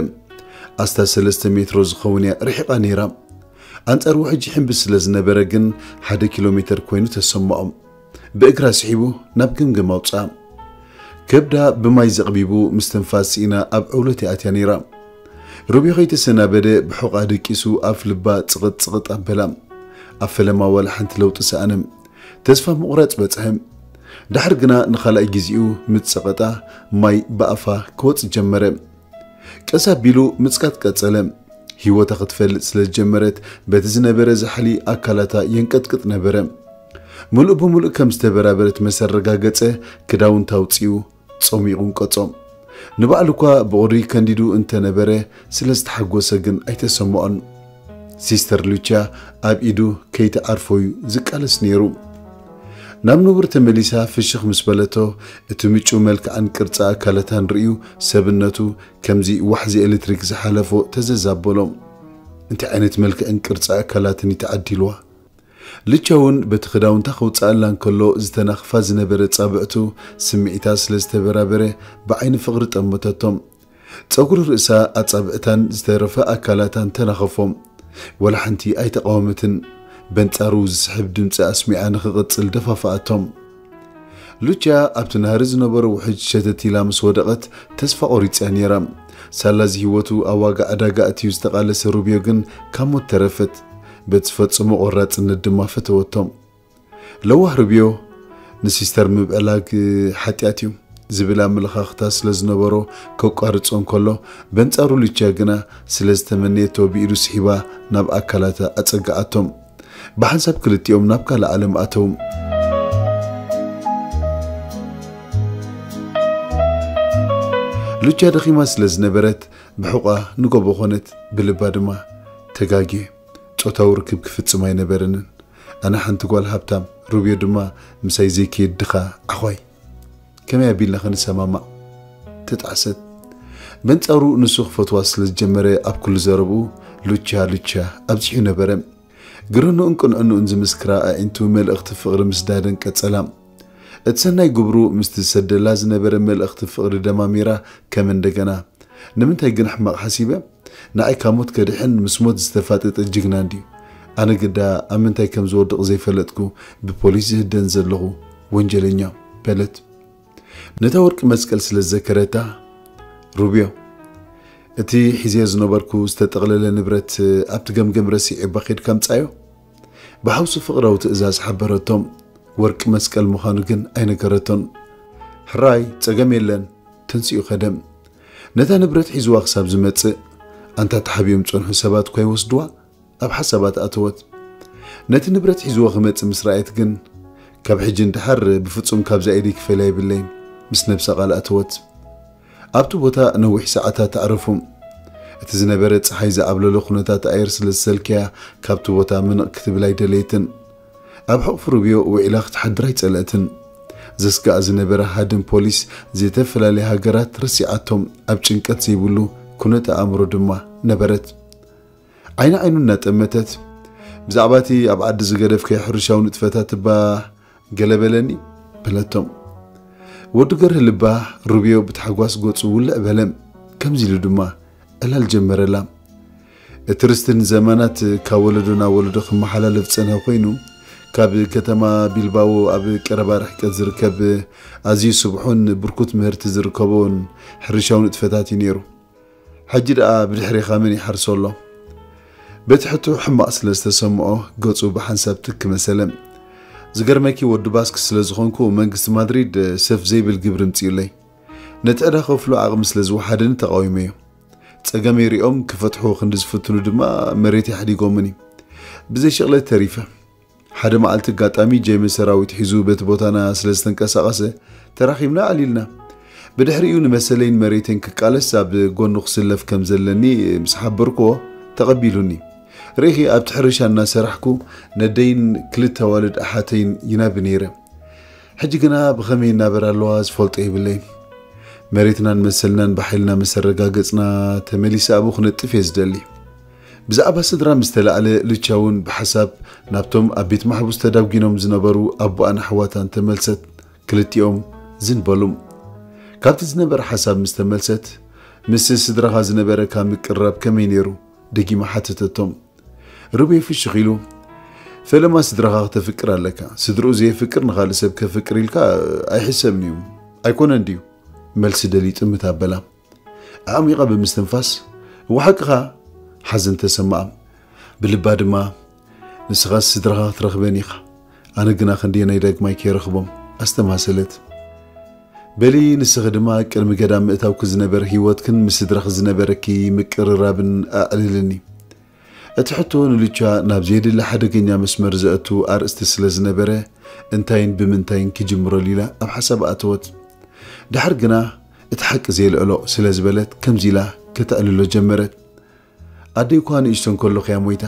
ኣስታት ሰለስተ ሜትሮ ዝኸውን እያ ርሒቓ ነይራ። ኣንጻር ውሕጅ ይሕምብስ ስለ ዝነበረ ግን ሓደ ኪሎ ሜተር ኮይኑ ተሰምዖ። ብእግራ ስሒቡ ናብ ገምገም ኣውጽኣ። ከብዳ ብማይ ዘቕቢቡ ምስትንፋስ ስኢና ኣብ ዕውለት እያ ኣትያ ነይራ። ሩብዮ ከይተሰናበደ ብሕቖኣ ደቂሱ ኣፍ ልባ ጽቕጥ ጽቕጥ ኣበላ። ኣብ ፈለማ ዋላ ሓንቲ ለውጢ ሰኣነ። ተስፋ ምቑራጽ በጽሐ። ድሓር ግና ንኻልኣይ ግዜኡ ምስ ጸቐጣ ማይ ብኣፋ ክወጽእ ጀመረ። ቀስ ኣቢሉ ምጽቃጥ ቀጸለ። ህይወታ ክትፈልጥ ስለ ዝጀመረት በቲ ዝነበረ ዛሕሊ ኣካላታ የንቀጥቅጥ ነበረ። ምሉእ ብምሉእ ከም ዝተበራበረት ምስ ኣረጋገጸ ክዳውንታ ኣውጺኡ ጸሚቑ እንቀጾ። ንባዕሉ እኳ ብቑሪ ከንዲዱ እንተነበረ ስለ ዝተሓጎሰ ግን ኣይተሰምዖን። ሲስተር ሉቻ ኣብ ኢዱ ከይትዓርፎ እዩ ዝቃለስ ነይሩ። ናብ ንቡር ተመሊሳ ፍሽኽ ምስ በለቶ እቲ ምጩ መልክዓን ቅርጻ ኣካላታን ርእዩ ሰብነቱ ከምዚ ዋሕዚ ኤሌክትሪክ ዝሓለፎ ተዘዛበሎ። እንታይ ዓይነት መልክዕን ቅርጻ ኣካላትን እዩ ተዓዲልዋ? ልቻ እውን በቲ ክዳውንታ ከውፅኣላ እንከሎ ዝተናኽፋ ዝነበረ ፃብዕቱ ስምዒታ ስለ ዝተበራበረ ብዓይኒ ፍቕሪ ጠመተቶም። ፀጉሪ ርእሳ ኣፃብዕታን ዝተረፈ ኣካላታን ተናኸፎም። ወላ ሓንቲ ኣይተቃወመትን። በንፃሩ ዝስሕብ ድምፂ ኣስሚዓ ንኽቕፅል ደፋፍኣቶም። ሉቻ ኣብቲ ናህሪ ዝነበሮ ውሕጅ ሸተት ኢላ ምስ ወደቐት ተስፋ ቆሪጻ ነይራ። ሳላ እዚ ህይወቱ ኣብ ዋጋ ዕዳጋ ኣትዩ ዝተቓለሰ ሩብዮ ግን ካብ ሞት ተረፈት። በቲ ዝፈጸሞ ቆራጽነት ድማ ፈተወቶ። ለዋህ ሩብዮ ንሲስተር ምብዕላግ ሓጢኣት እዩ ዝብል ኣመለኻኽታ ስለ ዝነበሮ ከቋርጾ እንከሎ፣ በንጻሩ ሉቻ ግና ስለ ዝተመነየቶ ብኢዱ ስሒባ ናብ ኣካላታ ኣጸግዓቶም። ብሓንሳብ ክልቲኦም ናብ ካልእ ዓለም ኣተው። ሉቻ ደኺማ ስለ ዝነበረት ብሕቋ ንጎቦ ኾነት፣ ብልባ ድማ ተጋግየ። ጾታዊ ርክብ ክፍጽም ኣይነበረንን። ኣነ ሓንቲ ጓል ሃብታም፣ ሩብዮ ድማ ምሳይ ዘይከይድ ድኻ ዓዃይ። ከመይ ኣቢልና ክንሰማማዕ? ተጣዕሰት። በንጻሩ ንሱ ክፈትዋ ስለ ዝጀመረ ኣብ ኩሉ ዘረብኡ ሉቻ ሉቻ ኣብዚሑ ነበረ። ግርንኡን ቅንዕንኡን ዝምስክራ ኣዒንቱ መልእኽቲ ፍቕሪ ምስዳደን ቀጸላ። እቲ ሰናይ ግብሩ ምስቲ ዝሰደላ ዝነበረ መልእኽቲ ፍቕሪ ደማሚራ ከም እንደገና፣ "ንምንታይ ግን ሕማቕ ሓሲበ? ንዓይ ካብ ሞት ከድሕን ምስ ሞት ዝተፋጠጠ ጅግና እንድዩ። ኣነ ግዳ ኣብ ምንታይ ከም ዝወድቕ ዘይፈለጥኩ ብፖሊስ ዝህደን ዘለኹ ወንጀለኛ" በለት። ነታ ወርቂ መስቀል ስለ ዝዘከረታ፣ "ሩብዮ፣ እቲ ሒዘዮ ዝነበርኩ ዝተጠቕለለ ንብረት ኣብቲ ገምገም ረሲዐ እባ ኬድካ ምጻዮ?" ብሓውሲ ፍቕራዊ ትእዛዝ ሓበረቶም። ወርቂ መስቀል ምዃኑ ግን ኣይነገረቶን። "ሕራይ፣ ጸገም የለን" ተንሲኡ ከደ። ነታ ንብረት ሒዝዋ ክሳብ ዝመጽእ፣ ኣንታ ተሓቢኦም ዝጸንሑ ሰባት እኳ ይወስድዋ ኣብ ሓሳባት ኣተወት። ነቲ ንብረት ሒዝዎ ክመጽእ ምስ ረኣየት ግን፣ "ካብ ሕጂ ንደሓር ብፍጹም ካብዛ ኢደይ ክፈልያ የብለይን" ምስ ነብሳ ቃል ኣተወት። ኣብቲ ቦታ ነዊሕ ሰዓታት ኣዕረፉ። እቲ ዝነበረ ጸሓይ ዝዓብለሎ ኩነታት ኣየር ስለ ዝሰልከያ፣ ካብቲ ቦታ ምንቕ ክትብል ኣይደለየትን። ኣብ ሕቕፊ ሩብዮ ውዒላ ክትሓድር ኣይጸለእትን። ዘስግኣ ዝነበረ ሃድን ፖሊስ ዝተፈላለያ ሃገራት ረሲዓቶም ኣብ ጭንቀት ዘይብሉ ኩነተ ኣእምሮ ድማ ነበረት። ዓይኒ ዓይኑ እናጠመተት፣ "ብዛዕባ እቲ ኣብ ዓዲ ዝገደፍካዮ ሕርሻዊ ንጥፈታት እባ ገለ በለኒ" በለቶም። ወዲ ገርህ ልባ ሩብዮ ብታሕጓስ ገጹ ውልዕ በለ። ከምዚ ኢሉ ድማ ዕላል ጀመረላ። እቲ ርስቲ ንዘመናት ካብ ወለዶ ናብ ወለዶ ክመሓላለፍ ዝጸንሐ ኮይኑ፣ ካብ ከተማ ቢልባዎ ኣብ ቀረባ ርሕቀት ዝርከብ፣ ኣዝዩ ስቡሕን ብርኩት ምህርቲ ዝርከቦን ሕርሻዊ ንጥፈታት እዩ ነይሩ። ሕጂ ደኣ ብድሕሬኻ መን ይሓርሶ ኣሎ? በቲ ሕቶ ሕማቕ ስለ ዝተሰምዖ፣ ገጹ ብሓንሳብ ትክ መሰለ። "ዝገርመኪ፣ ወዲ ባስክ ስለ ዝኾንኩ፣ መንግስቲ ማድሪድ ሰፍ ዘይብል ግብሪ ምጽኡለይ። ነቲ ዕዳ ከፍሎ ዓቕሚ ስለ ዝወሓደኒ ተቓዊመዮ። ጸገመይ ሪኦም ክፈትሕዎ ክንዲ ዝፍትኑ ድማ መሬት ይሓዲጎምኒ። ብዘይ ሽቕለት ተሪፈ። ሓደ መዓልቲ ኣጋጣሚ ጀይመ ሰራዊት ሒዙ በቲ ቦታና ስለ ዝተንቀሳቐሰ፣ ተራኺብና ኣዕሊልና። ብድሕሪኡ ንመሰለይን መሬተይን ክቃለስ ኣብ ጎኑ ክስለፍ ከም ዘለኒ ምስ ሓበርክዎ፣ ተቐቢሉኒ። ርኢኺ፣ ኣብቲ ሕርሻ እናሰራሕኩ ነደይን ክልተ ኣዋልድ ኣሓተይን ይናቢ ነይረ። ሕጂ ግና ብኸመይ ይናበራ ኣለዋ ዝፈልጦ የብለይን። መሬትናን መሰልናን ብሓይልና ምስ ኣረጋገጽና፣ ተመሊሰ ኣብኡ ክነጥፍ እየ ዝደሊ። ብዛዕባ ስድራ ምስ ተላዕለ፣ ሉቻ እውን ብሓሳብ ናብቶም ኣብ ቤት ማሕቡስ ተዳጒኖም ዝነበሩ ኣቦኣን ኣሕዋታን ተመልሰት። ክልቲኦም ዝን በሉ። ካብቲ ዝነበረ ሓሳብ ምስ ተመልሰት፣ ምስ ስድራኻ ዝነበረካ ምቅርራብ ከመይ ነይሩ? ደጊማ ሓተተቶም። ሩቤ ፍሽኽ ኢሉ፣ ፈለማ ስድራኻ ክተፍቅር ኣለካ። ስድርኡ ዘየፍቅር ንኻልእ ሰብ ከፍቅር ኢልካ ኣይሕሰብን እዩ። ኣይኮነን ድዩ? መልሲ ደልዩ ጥምት ኣበላ። ኣዕሚቓ ብምስትንፋስ፣ እወ ሓቅኻ። ሓዘን ተሰማኣ። ብልባ ድማ፣ ንስኻስ ስድራኻ ክትረኽበን ኢኻ፣ ኣነ ግና ክንደየናይ ዳግማይ ከይረኽቦም? ኣስተማሰለት። በሊ ንስኺ ድማ ቅድሚ ገዳም ምእታውኪ ዝነበረ ህይወትክን ምስ ስድራኺ ዝነበረኪ ምቅርራብን ኣዕልልኒ። እቲ ሕቶ ንሉቻ ናብ ዘየድሊ ሓደገኛ መስመር ዘእቱ ኣርእስቲ ስለ ዝነበረ፣ እንታይን ብምንታይን ክጅምረሉ ኢላ ኣብ ሓሳብ ኣተወት። ድሓር ግና እቲ ሓቂ ዘየልዕሎ ስለ ዝበለት ከምዚ ኢላ ከተዕልሎ ጀመረት። ኣደይ እኳ ንእሽቶ እንከለኹ እያ ሞይታ።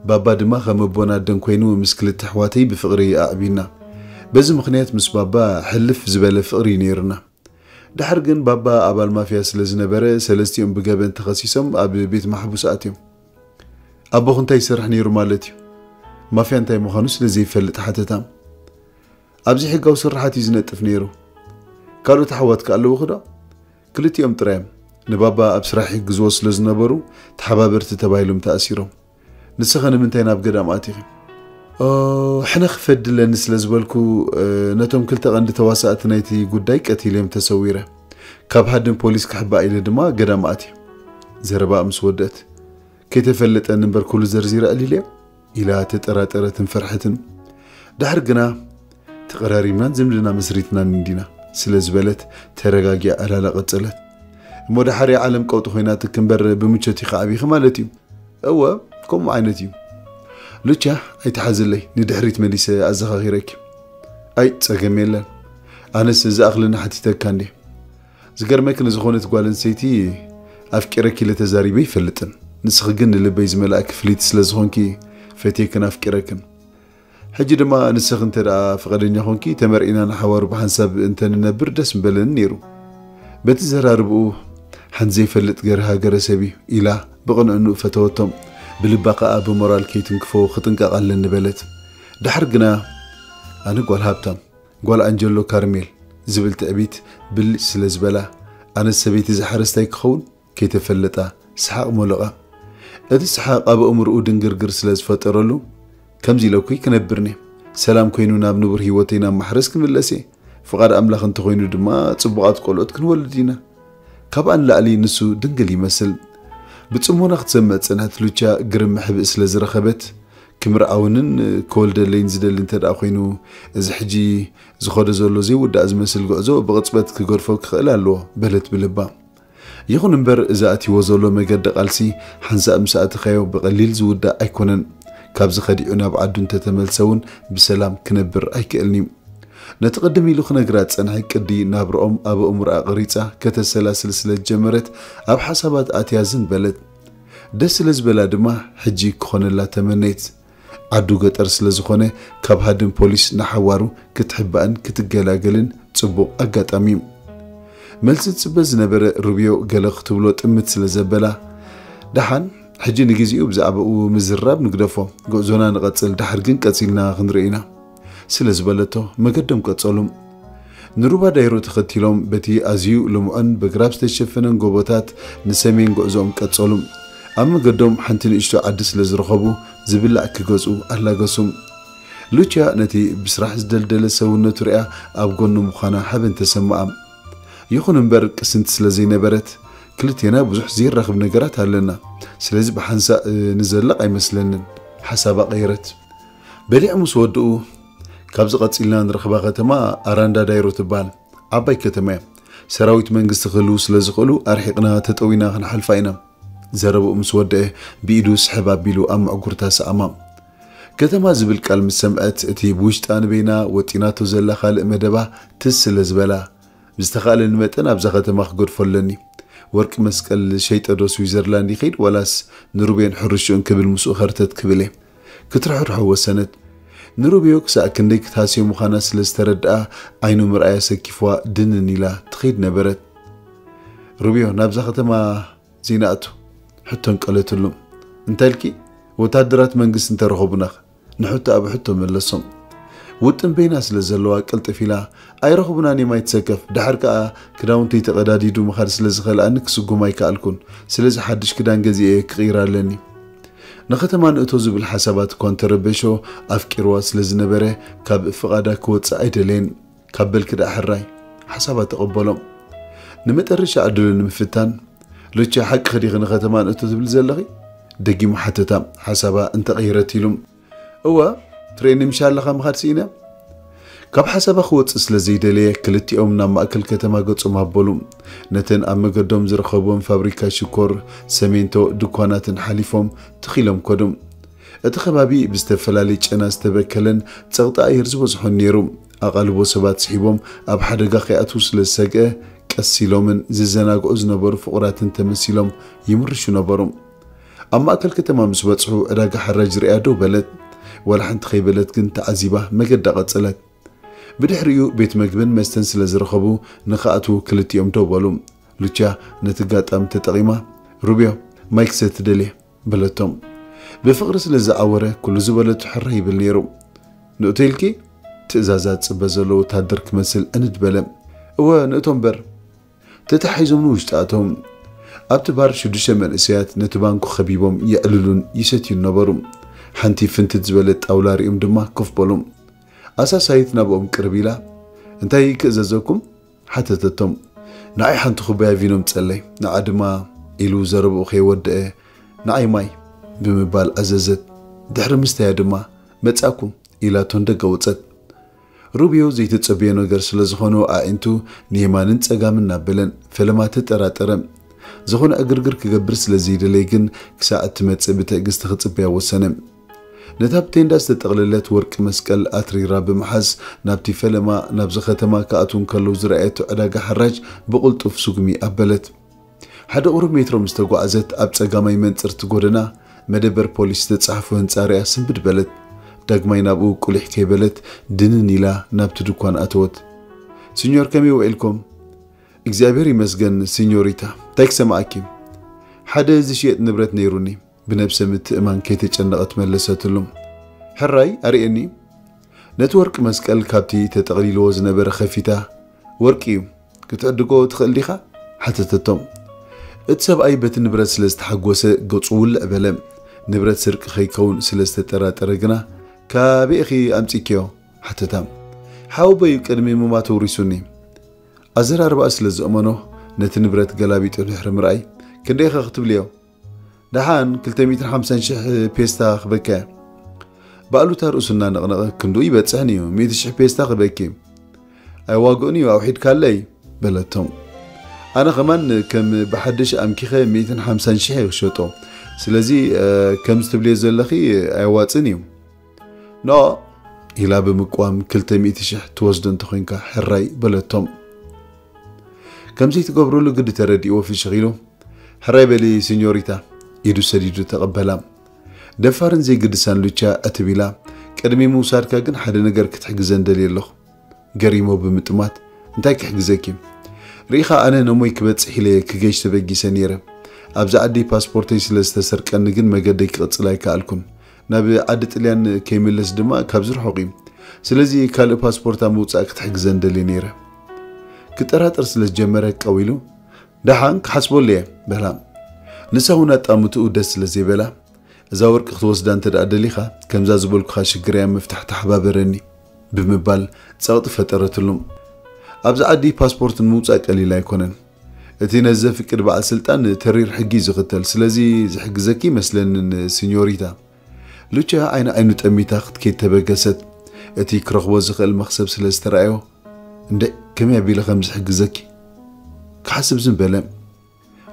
ባባ ድማ ከም ኣቦን ኣደን ኮይኑ ምስ ክልተ ኣሕዋተይ ብፍቕሪ ኣዕቢና። በዚ ምኽንያት ምስ ባባ ሕልፍ ዝበለ ፍቕሪ እዩ ነይርና። ድሓር ግን ባባ ኣባል ማፍያ ስለ ዝነበረ ሰለስቲኦም ብገበን ተኸሲሶም ኣብ ቤት ማሕቡስ ኣትዮም። ኣቦኹ እንታይ ይሰርሕ ነይሩ ማለት እዩ? ማፍያ እንታይ ምዃኑ ስለ ዘይፈልጥ ሓተታ። ኣብዚ ሕጋዊ ስርሓት እዩ ዝነጥፍ ነይሩ። ካልኦት ኣሕዋት ከ ኣለውኺ ዶ? ክልቲኦም ጥራይ እዮም። ንባባ ኣብ ስራሕ ይሕግዝዎ ስለ ዝነበሩ ተሓባበርቲ ተባሂሎም ተኣሲሮም። ንስኸ ንምንታይ ናብ ገዳም ኣቲኺ? ኦ፣ ሕነ ክፈድለኒ ስለ ዝበልኩ፣ እ፣ ነቶም ክልተ ቀንዲ ተዋሳእቲ ናይቲ ጉዳይ ቀቲልዮም ተሰዊረ። ካብ ሃድን ፖሊስ ክሕባእ ኢለ ድማ ገዳም ኣትየ። ዘረባኣ ምስ ወደት፣ ከይተፈለጠኒ እምበር ኩሉ ዘርዚረ ዕሊልየ ኢላ ተጠራጠረትን ፈርሐትን። ድሕር ግና ተቐራሪብናን ዝምድና መስሪትናን እንዲና ስለ ዝበለት ተረጋጊኣ ዕላላ ቀጸለት። እሞ ድሓር እያ ዓለም ቀውጢ ኮይናትኪ እምበር ብምቾት ኢኻ ዓቢኺ ማለት እዩ። እወ፣ ከምኡ ዓይነት እዩ። ሉቻ ኣይትሓዝለይ፣ ንድሕሪት መሊሰ ኣዘኻኺረኪ። ኣይ ጸገም የለን። ኣነስ ዝኣኽለኒ ሓቲተካ እንዴ። ዝገርመኪ ንዝኾነት ጓል ኣንስተይቲ ኣፍቂረኪ ኢለ ተዛሪበ ይፈልጥን። ንስኺ ግን ንልበይ ዝመልኣኪ ፍልይቲ ስለ ዝኾንኪ ፈትየክን ኣፍቂረክን። ሕጂ ድማ ንስኺ እንተ ደኣ ፍቓደኛ ኾንኪ ተመርዒና ንሓዋሩ ብሓንሳብ እንተ ንነብር ደስ ምበለኒ ነይሩ። በቲ ዘራርብኡ ሓንቲ ዘይፈልጥ ገርሃ ገረሰብ እዩ ኢላ ብቕንዕንኡ ፈተወቶም። ብልባ ከኣ ብሞራል ከይትንክፎ ክጥንቀቕ ኣለኒ በለት። ድሓር ግና ኣነ ጓል ሃብታም፣ ጓል ኣንጀሎ ካርሜል ዝብል ትዕቢት ብልጭ ስለ ዝበላ፣ ኣነስ ሰበይቲ ዝሓረስታይ ክኸውን ከይተፈለጣ ሰሓቕ ሞለቓ። እቲ ሰሓቕ ኣብ ኣእምሮኡ ድንግርግር ስለ ዝፈጠረሉ፣ ከምዚ ኢለኩይ ክነብርኒ፣ ሰላም ኮይኑ ናብ ንቡር ህይወተይ ናብ ማሕረስ ክምለስ እየ። ፍቓድ ኣምላኽ እንተኾይኑ ድማ ጽቡቓት ቆልዑት ክንወልድ ኢና። ካብኣ ንላዕሊ ንሱ ድንግል ይመስል። ብጽሞና ክትሰምዕ ዝጸንሐት ሉቻ ግርም ሕብእ ስለ ዝረኸበት፣ ክምርዓውንን ክወልደለይን ዝደሊ እንተ ደኣ ኮይኑ፣ እዚ ሕጂ ዝኸዶ ዘሎ ዘይውዳእ ዝመስል ጉዕዞ ብቕጽበት ክገድፎ ክኽእል ኣለዎ በለት ብልባ። ይኹን እምበር፣ እዚ ኣትይዎ ዘሎ መገዲ ቃልሲ ሓንሳእ ምስ ኣተኻዮ ብቐሊል ዝውዳእ ኣይኮነን። ካብዚ ከዲዑ ናብ ዓዱ እንተተመልሰ እውን ብሰላም ክነብር ኣይክእልን እዩ። ነቲ ቅድም ኢሉ ክነግራ ዝጸንሐ ቅዲ ናብርኦም ኣብ ኣእምሮኣ ቀሪጻ ከተሰላስል ስለ ዝጀመረት፣ ኣብ ሓሳባት ኣትያ ዝን በለት። ደስ ስለ ዝበላ ድማ ሕጂ ክኾነላ ተመነየት። ዓዱ ገጠር ስለ ዝኾነ፣ ካብ ሃድን ፖሊስ ንሓዋሩ ክትሕባእን ክትገላገልን ጽቡቕ ኣጋጣሚ እዩ። መልሲ ዝጽበ ዝነበረ ሩብዮ ገለ ክትብሎ ጥምት ስለ ዘበላ፣ ደሓን፣ ሕጂ ንግዜኡ ብዛዕባኡ ምዝራብ ንግደፎ። ጉዕዞና ንቐጽል፣ ድሓር ግን ቀጺልና ክንርኢ ኢና ስለ ዝበለቶ፣ መገዶም ቀጸሉ። ንሩባ ዳይሮ ተኸቲሎም በቲ ኣዝዩ ልሙዕን ብግራብ ዝተሸፈነን ጎቦታት ንሰሜን ጉዕዞኦም ቀጸሉ። ኣብ መገዶም ሓንቲ ንእሽቶ ዓዲ ስለ ዝረኸቡ ዝብላዕ ክገዝኡ ኣላገሱ። ሉቺያ ነቲ ብስራሕ ዝደልደለ ሰውነቱ ሪኣ ኣብ ጎኑ ምዃና ሓበን ተሰምኣ። ይኹን እምበር ቅስንቲ ስለ ዘይነበረት፣ ክልቴና ብዙሕ ዘይራኽብ ነገራት ኣለና፣ ስለዚ ብሓንሳእ ንዘልቕ ኣይመስለንን ሓሳባ ቀየረት። በሊዖም ምስ ወድኡ ካብዚ ቀጺልና ንረኽባ ከተማ ኣራንዳ ዳይሮ ትበሃል ዓባይ ከተማ እያ። ሰራዊት መንግስቲ ክህልዉ ስለ ዝኽእሉ ኣርሒቕና ተጠዊና ክንሓልፋ ኢና። ዘረብኡ ምስ ወደአ ብኢዱ ስሕብ ኣቢሉ ኣብ ምዕጉርታ ሰኣማ። ከተማ ዝብል ቃል ምስ ሰምዐት እቲ ብውሽጣ ንበይና ወጢናቶ ዘላ ካልእ መደባ ትዝ ስለ ዝበላ ብዝተኻእለኒ መጠን ኣብዛ ከተማ ክገድፎ ኣለኒ። ወርቂ መስቀል ሸይጠ ዶ ስዊዘርላንድ ይኸይድ ዋላስ ንሩቤን ሕርሽኡን ክብል ምስኡ ኸርተት ክብል እየ። ክትርሕርሖ ወሰነት። ንሩብዮ ክሳዕ ክንደይ ክትሃስዮ ምዃና ስለ ዝተረድኣ ዓይኑ ምርኣያ ሰኪፍዋ ድንን ኢላ ትኸይድ ነበረት። ሩብዮ ናብዛ ከተማ ዘይንኣቱ ሕቶ ኣንቀለትሉ። እንታይ ኢልኪ? ወታደራት መንግስቲ እንተረኸቡናኸ? ንሕቶኣ ብሕቶ መለሶም። ውጥን በይና ስለ ዘለዋ ቅልጥፍ ኢላ፣ "ኣይረኽቡናን እዮም፣ ኣይትሰከፍ፣ ድሓር ከኣ ክዳውንተይ ተቐዳዲዱ ምኻድ ስለ ዝኸልኣኒ ክስጉም ኣይከኣልኩን። ስለዚ ሓድሽ ክዳን ገዚኤ ክቕይር ኣለኒ።" ንኸተማ ንእቶ ዝብል ሓሳባት እኳ እንተረበሾ፣ ኣፍቂርዋ ስለ ዝነበረ ካብ ፍቓዳ ክወጽእ ኣይደለየን። ካብ በልኪ ደኣ ሕራይ፣ ሓሳባ ተቐበሎም። ንመጠረሻ ዕድሉ ንምፍታን፣ "ሉቻ፣ ሓቅኺ ዲኺ ንኸተማ ንእቶ ትብሊ ዘለኺ?" ደጊሙ ሓተታ፣ ሓሳባ እንተቐይረት ኢሉ። "እወ፣ ትርእየኒ ምሽ ኣለኻ ምኻድ ስኢነ?" ካብ ሓሳባ ክወጽእ ስለ ዘይደለየ፣ ክልቲኦም ናብ ማእከል ከተማ ገጾም ኣበሉ። ነተን ኣብ መገዶም ዝረኸብወን ፋብሪካ ሽኮር፣ ሰሜንቶ፣ ድኳናትን ሓሊፎም ትኺሎም ከዱ። እቲ ከባቢ ብዝተፈላለየ ጨና ዝተበከለን ጸቕጢ ኣየር ዝበዝሖን ነይሩ። ኣቓልቦ ሰባት ስሒቦም ኣብ ሓደጋ ከይኣትዉ ስለ ዝሰግአ፣ ቀስ ኢሎምን ዝዘናግዑ ዝነበሩ ፍቑራትን ተመሲሎም ይምርሹ ነበሩ። ኣብ ማእከል ከተማ ምስ በጽሑ፣ ዕዳጋ ሓራጅ ርእያ ደው በለት። ዋላ ሓንቲ ከይበለት ግን ተዓዚባ መገዳ ቀጸለት። ብድሕሪኡ ቤት መግብን መስተን ስለ ዝረኸቡ፣ ንኽኣትዉ ክልቲኦም ደው በሉ። ሉቻ ነቲ ኣጋጣሚ ተጠቒማ፣ "ሩብዮ፣ ማይ ክሰቲ ደልየ?" በለቶም። ብፍቕሪ ስለ ዝዓወረ፣ ኩሉ ዝበለቶ ሕራይ ይብል ነይሩ። "ንእቶ ኢልኪ?" ትእዛዛት ጽበ ዘሎ ወታደር ክመስል ዕንድ በለ። "እወ፣ ንእቶ እምበር።" ተታሒዞም ንውሽጢ ኣተው። ኣብቲ ባር ሽዱሽተ መንእሰያት ነቲ ባንኮ ከቢቦም የዕልሉን ይሰትዩን ነበሩ። ሓንቲ ፍንትት ዝበለት ጣውላ ሪኦም ድማ ኮፍ በሉ። ኣሳሳይት ናብኦም ቅርብ ኢላ፣ "እንታይ ክእዘዘኩም?" ሓተተቶም። "ንዓይ ሓንቲ ኩባያ ቪኖ ምጸለይ፣ ንዓ ድማ" ኢሉ ዘረብኡ ከይወደአ፣ "ንዓይ ማይ" ብምባል ኣዘዘት። ድሕሪ ምስተያ ድማ፣ "መጻእኩ" ኢላቶም ደገ ወጸት። ሩብዮ ዘይተጸብዮ ነገር ስለ ዝኾነ፣ ኣዒንቱ ንየማንን ጸጋምን እናበለን ፈለማ ተጠራጠረ። ዝኾነ ዕግርግር ክገብር ስለ ዘይደለየ ግን፣ ክሳዕ እትመጽእ ብትዕግስቲ ክጽበያ ወሰነ። ነታ ብቴንዳ ዝተጠቕለለት ወርቂ መስቀል ኣትሪራ ብምሓዝ፣ ናብቲ ፈለማ ናብዚ ከተማ ክኣትዉ እንከለዉ ዝረኣየቶ ዕዳጋ ሓራጅ ብቕልጡፍ ስጉሚ ኣበለት። ሓደ ቁሩብ ሜትሮ ምስ ተጓዓዘት፣ ኣብ ጸጋማይ መንጽርቲ ጎደና መደበር ፖሊስ ዝተጻሕፎ ህንጻ ሪኣ ስንብድ በለት። ዳግማይ ናብኡ ቁሊሕ ከይበለት፣ ድንን ኢላ ናብቲ ድኳን ኣተወት። "ሲኞር፣ ከመይ ውዒልኩም?" "እግዚኣብሔር ይመስገን ሲኞሪታ፣ እንታይ ክሰምዓኪ?" "ሓደ ዝሽየጥ ንብረት ነይሩኒ።" ብነብሰ ምትእማን ከይተጨነቐት መለሰትሉ። "ሕራይ ኣርእየኒ?" ነቲ ወርቂ መስቀል ካብቲ ተጠቕሊልዎ ዝነበረ ከፊታ፣ "ወርቂ እዩ፣ ክትዕድጎ ትኽእል ዲኻ?" ሓተተቶ። እቲ ሰብኣይ በቲ ንብረት ስለ ዝተሓጎሰ ገጹ ውልዕ በለ። ንብረት ስርቂ ከይከውን ስለ ዝተጠራጠረ ግና፣ "ካበይ ኢኺ ኣምጺእክዮ?" ሓተታ። "ሓወቦይ እዩ ቅድሚ ምማቱ ውሪሱኒ።" ኣዘራርባኣ ስለ ዘእመኖ፣ ነቲ ንብረት ገላቢጡ ድሕሪ ምርኣይ፣ "ክንደይ ኢኻ ክትብልዮ?" "ደሓን ክልተ ሚእትን ሓምሳን ሽሕ ፔስታ ክበካ እየ።" ብኣሉታ ርእሱ እናነቕነቐ፣ "ክንድኡ ይበጽሕን እዩ፣ ሚእቲ ሽሕ ፔስታ ክበኪ። ኣይዋግእን እዩ፣ ኣውሒድካለይ?" በለቶ። "ኣነ ኸማን ከም ብሓድሽ ኣምኪኸ ሚእትን ሓምሳን ሽሕ እየ ክሸጦ። ስለዚ፣ እ፣ ከምዚ ትብልዮ ዘለኺ ኣየዋጽእን እዩ።" "ኖ!" ኢላ ብምቅዋም፣ "ክልተ ሚእቲ ሽሕ ትወስዶ እንተኾይንካ ሕራይ" በለቶም። ከም ዘይትገብረሉ ግዲ ተረዲእዎ ፍሽኽ ኢሉ፣ "ሕራይ በሊ ሲኞሪታ" ኢዱ ሰዲዱ ተቐበላ። ደፋርን ዘይግድሳን ሉቻ ዕትብ ኢላ፣ "ቅድሚ ምውሳድካ ግን ሓደ ነገር ክትሕግዘን ደልየ ኣለኹ።" ገሪሞ ብምጥማት፣ "እንታይ ክሕግዘኪ?" "ርኢኻ ኣነ ነሞይ ክበጽሕ ኢለ ክገሽ ተበጊሰ ነይረ። ኣብዚ ዓዲ ፓስፖርተይ ስለ ዝተሰርቀኒ ግን መገደይ ክቕጽል ኣይከኣልኩን። ናብ ዓዲ ጥልያን ከይምለስ ድማ ካብዚ ርሑቕ እዩ። ስለዚ ካልእ ፓስፖርት ኣብ ምውጻእ ክትሕግዘን ደልየ ነይረ።" ክጠራጠር ስለ ዝጀመረ ቀው ኢሉ፣ "ደሓን ክሓስበሉ እየ" በላ። ንሳ እውን ኣጣምትኡ ደስ ስለ ዘይበላ፣ "እዛ ወርቂ ክትወስዳ እንተ ደኣ ደሊኻ፣ ከምዛ ዝበልኩኻ ሽግረይ ኣብ ምፍታሕ ተሓባበረኒ" ብምባል ጸቕጢ ፈጠረትሉ። ኣብዚ ዓዲ ፓስፖርት ንምውጻእ ቀሊል ኣይኮነን። እቲ ነዚ ዘፍቅድ በዓል ስልጣን ተሪር ሕጊ እዩ ዝኽተል፣ ስለዚ ዝሕግዘኪ ይመስለንን ሲኞሪታ። ሉቻ ዓይኒ ዓይኑ ጠሚታ ክትከይድ ተበገሰት። እቲ ክረኽቦ ዝኽእል መኽሰብ ስለ ዝተራእዮ፣ "እንደ ከመይ ኣቢለ ከም ዝሕግዘኪ?" ክሓስብ ዝም በለ።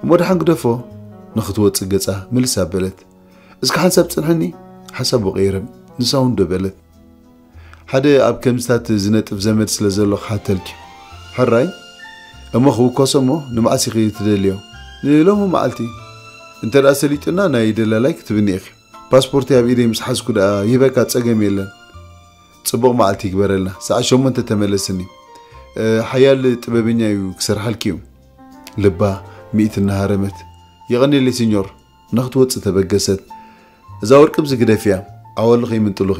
"እሞ ደሓን ግደፎ" ንኽትወጽእ ገጻ ምልስ ኣበለት። "እስከ ሓንሳብ ጽንሕኒ" ሓሳቡ ቀይረ። ንሳ እውን ደው በለት። "ሓደ ኣብ ከምዝታት ዝነጥፍ ዘመድ ስለ ዘሎ ክሓተልኪ። ሕራይ እሞ ክውከሶ እሞ ንመዓስ ኢኺ ትደልዮ?" "ንሎሚ መዓልቲ። እንተ ደኣ ሰሊጡና ናይ ደላላይ ክትብኒ ኢኺ። ፓስፖርተይ ኣብ ኢደይ ምስ ሓዝኩ ደኣ ይህበካ ጸገም የለን።" "ጽቡቕ መዓልቲ ይግበረልና። ሰዓት ሸሞንተ ተመለስኒ። እ፣ ሓያል ጥበበኛ እዩ ክሰርሓልኪ እዩ።" ልባ ሚእቲ እናሃረመት፣ "የቐንየለይ ሲኞር" ንኽትወጽእ ተበገሰት። እዛ ወርቂ ኣብዚ ግደፍያ፣ ዓወሉ ከይምንጥሉኺ።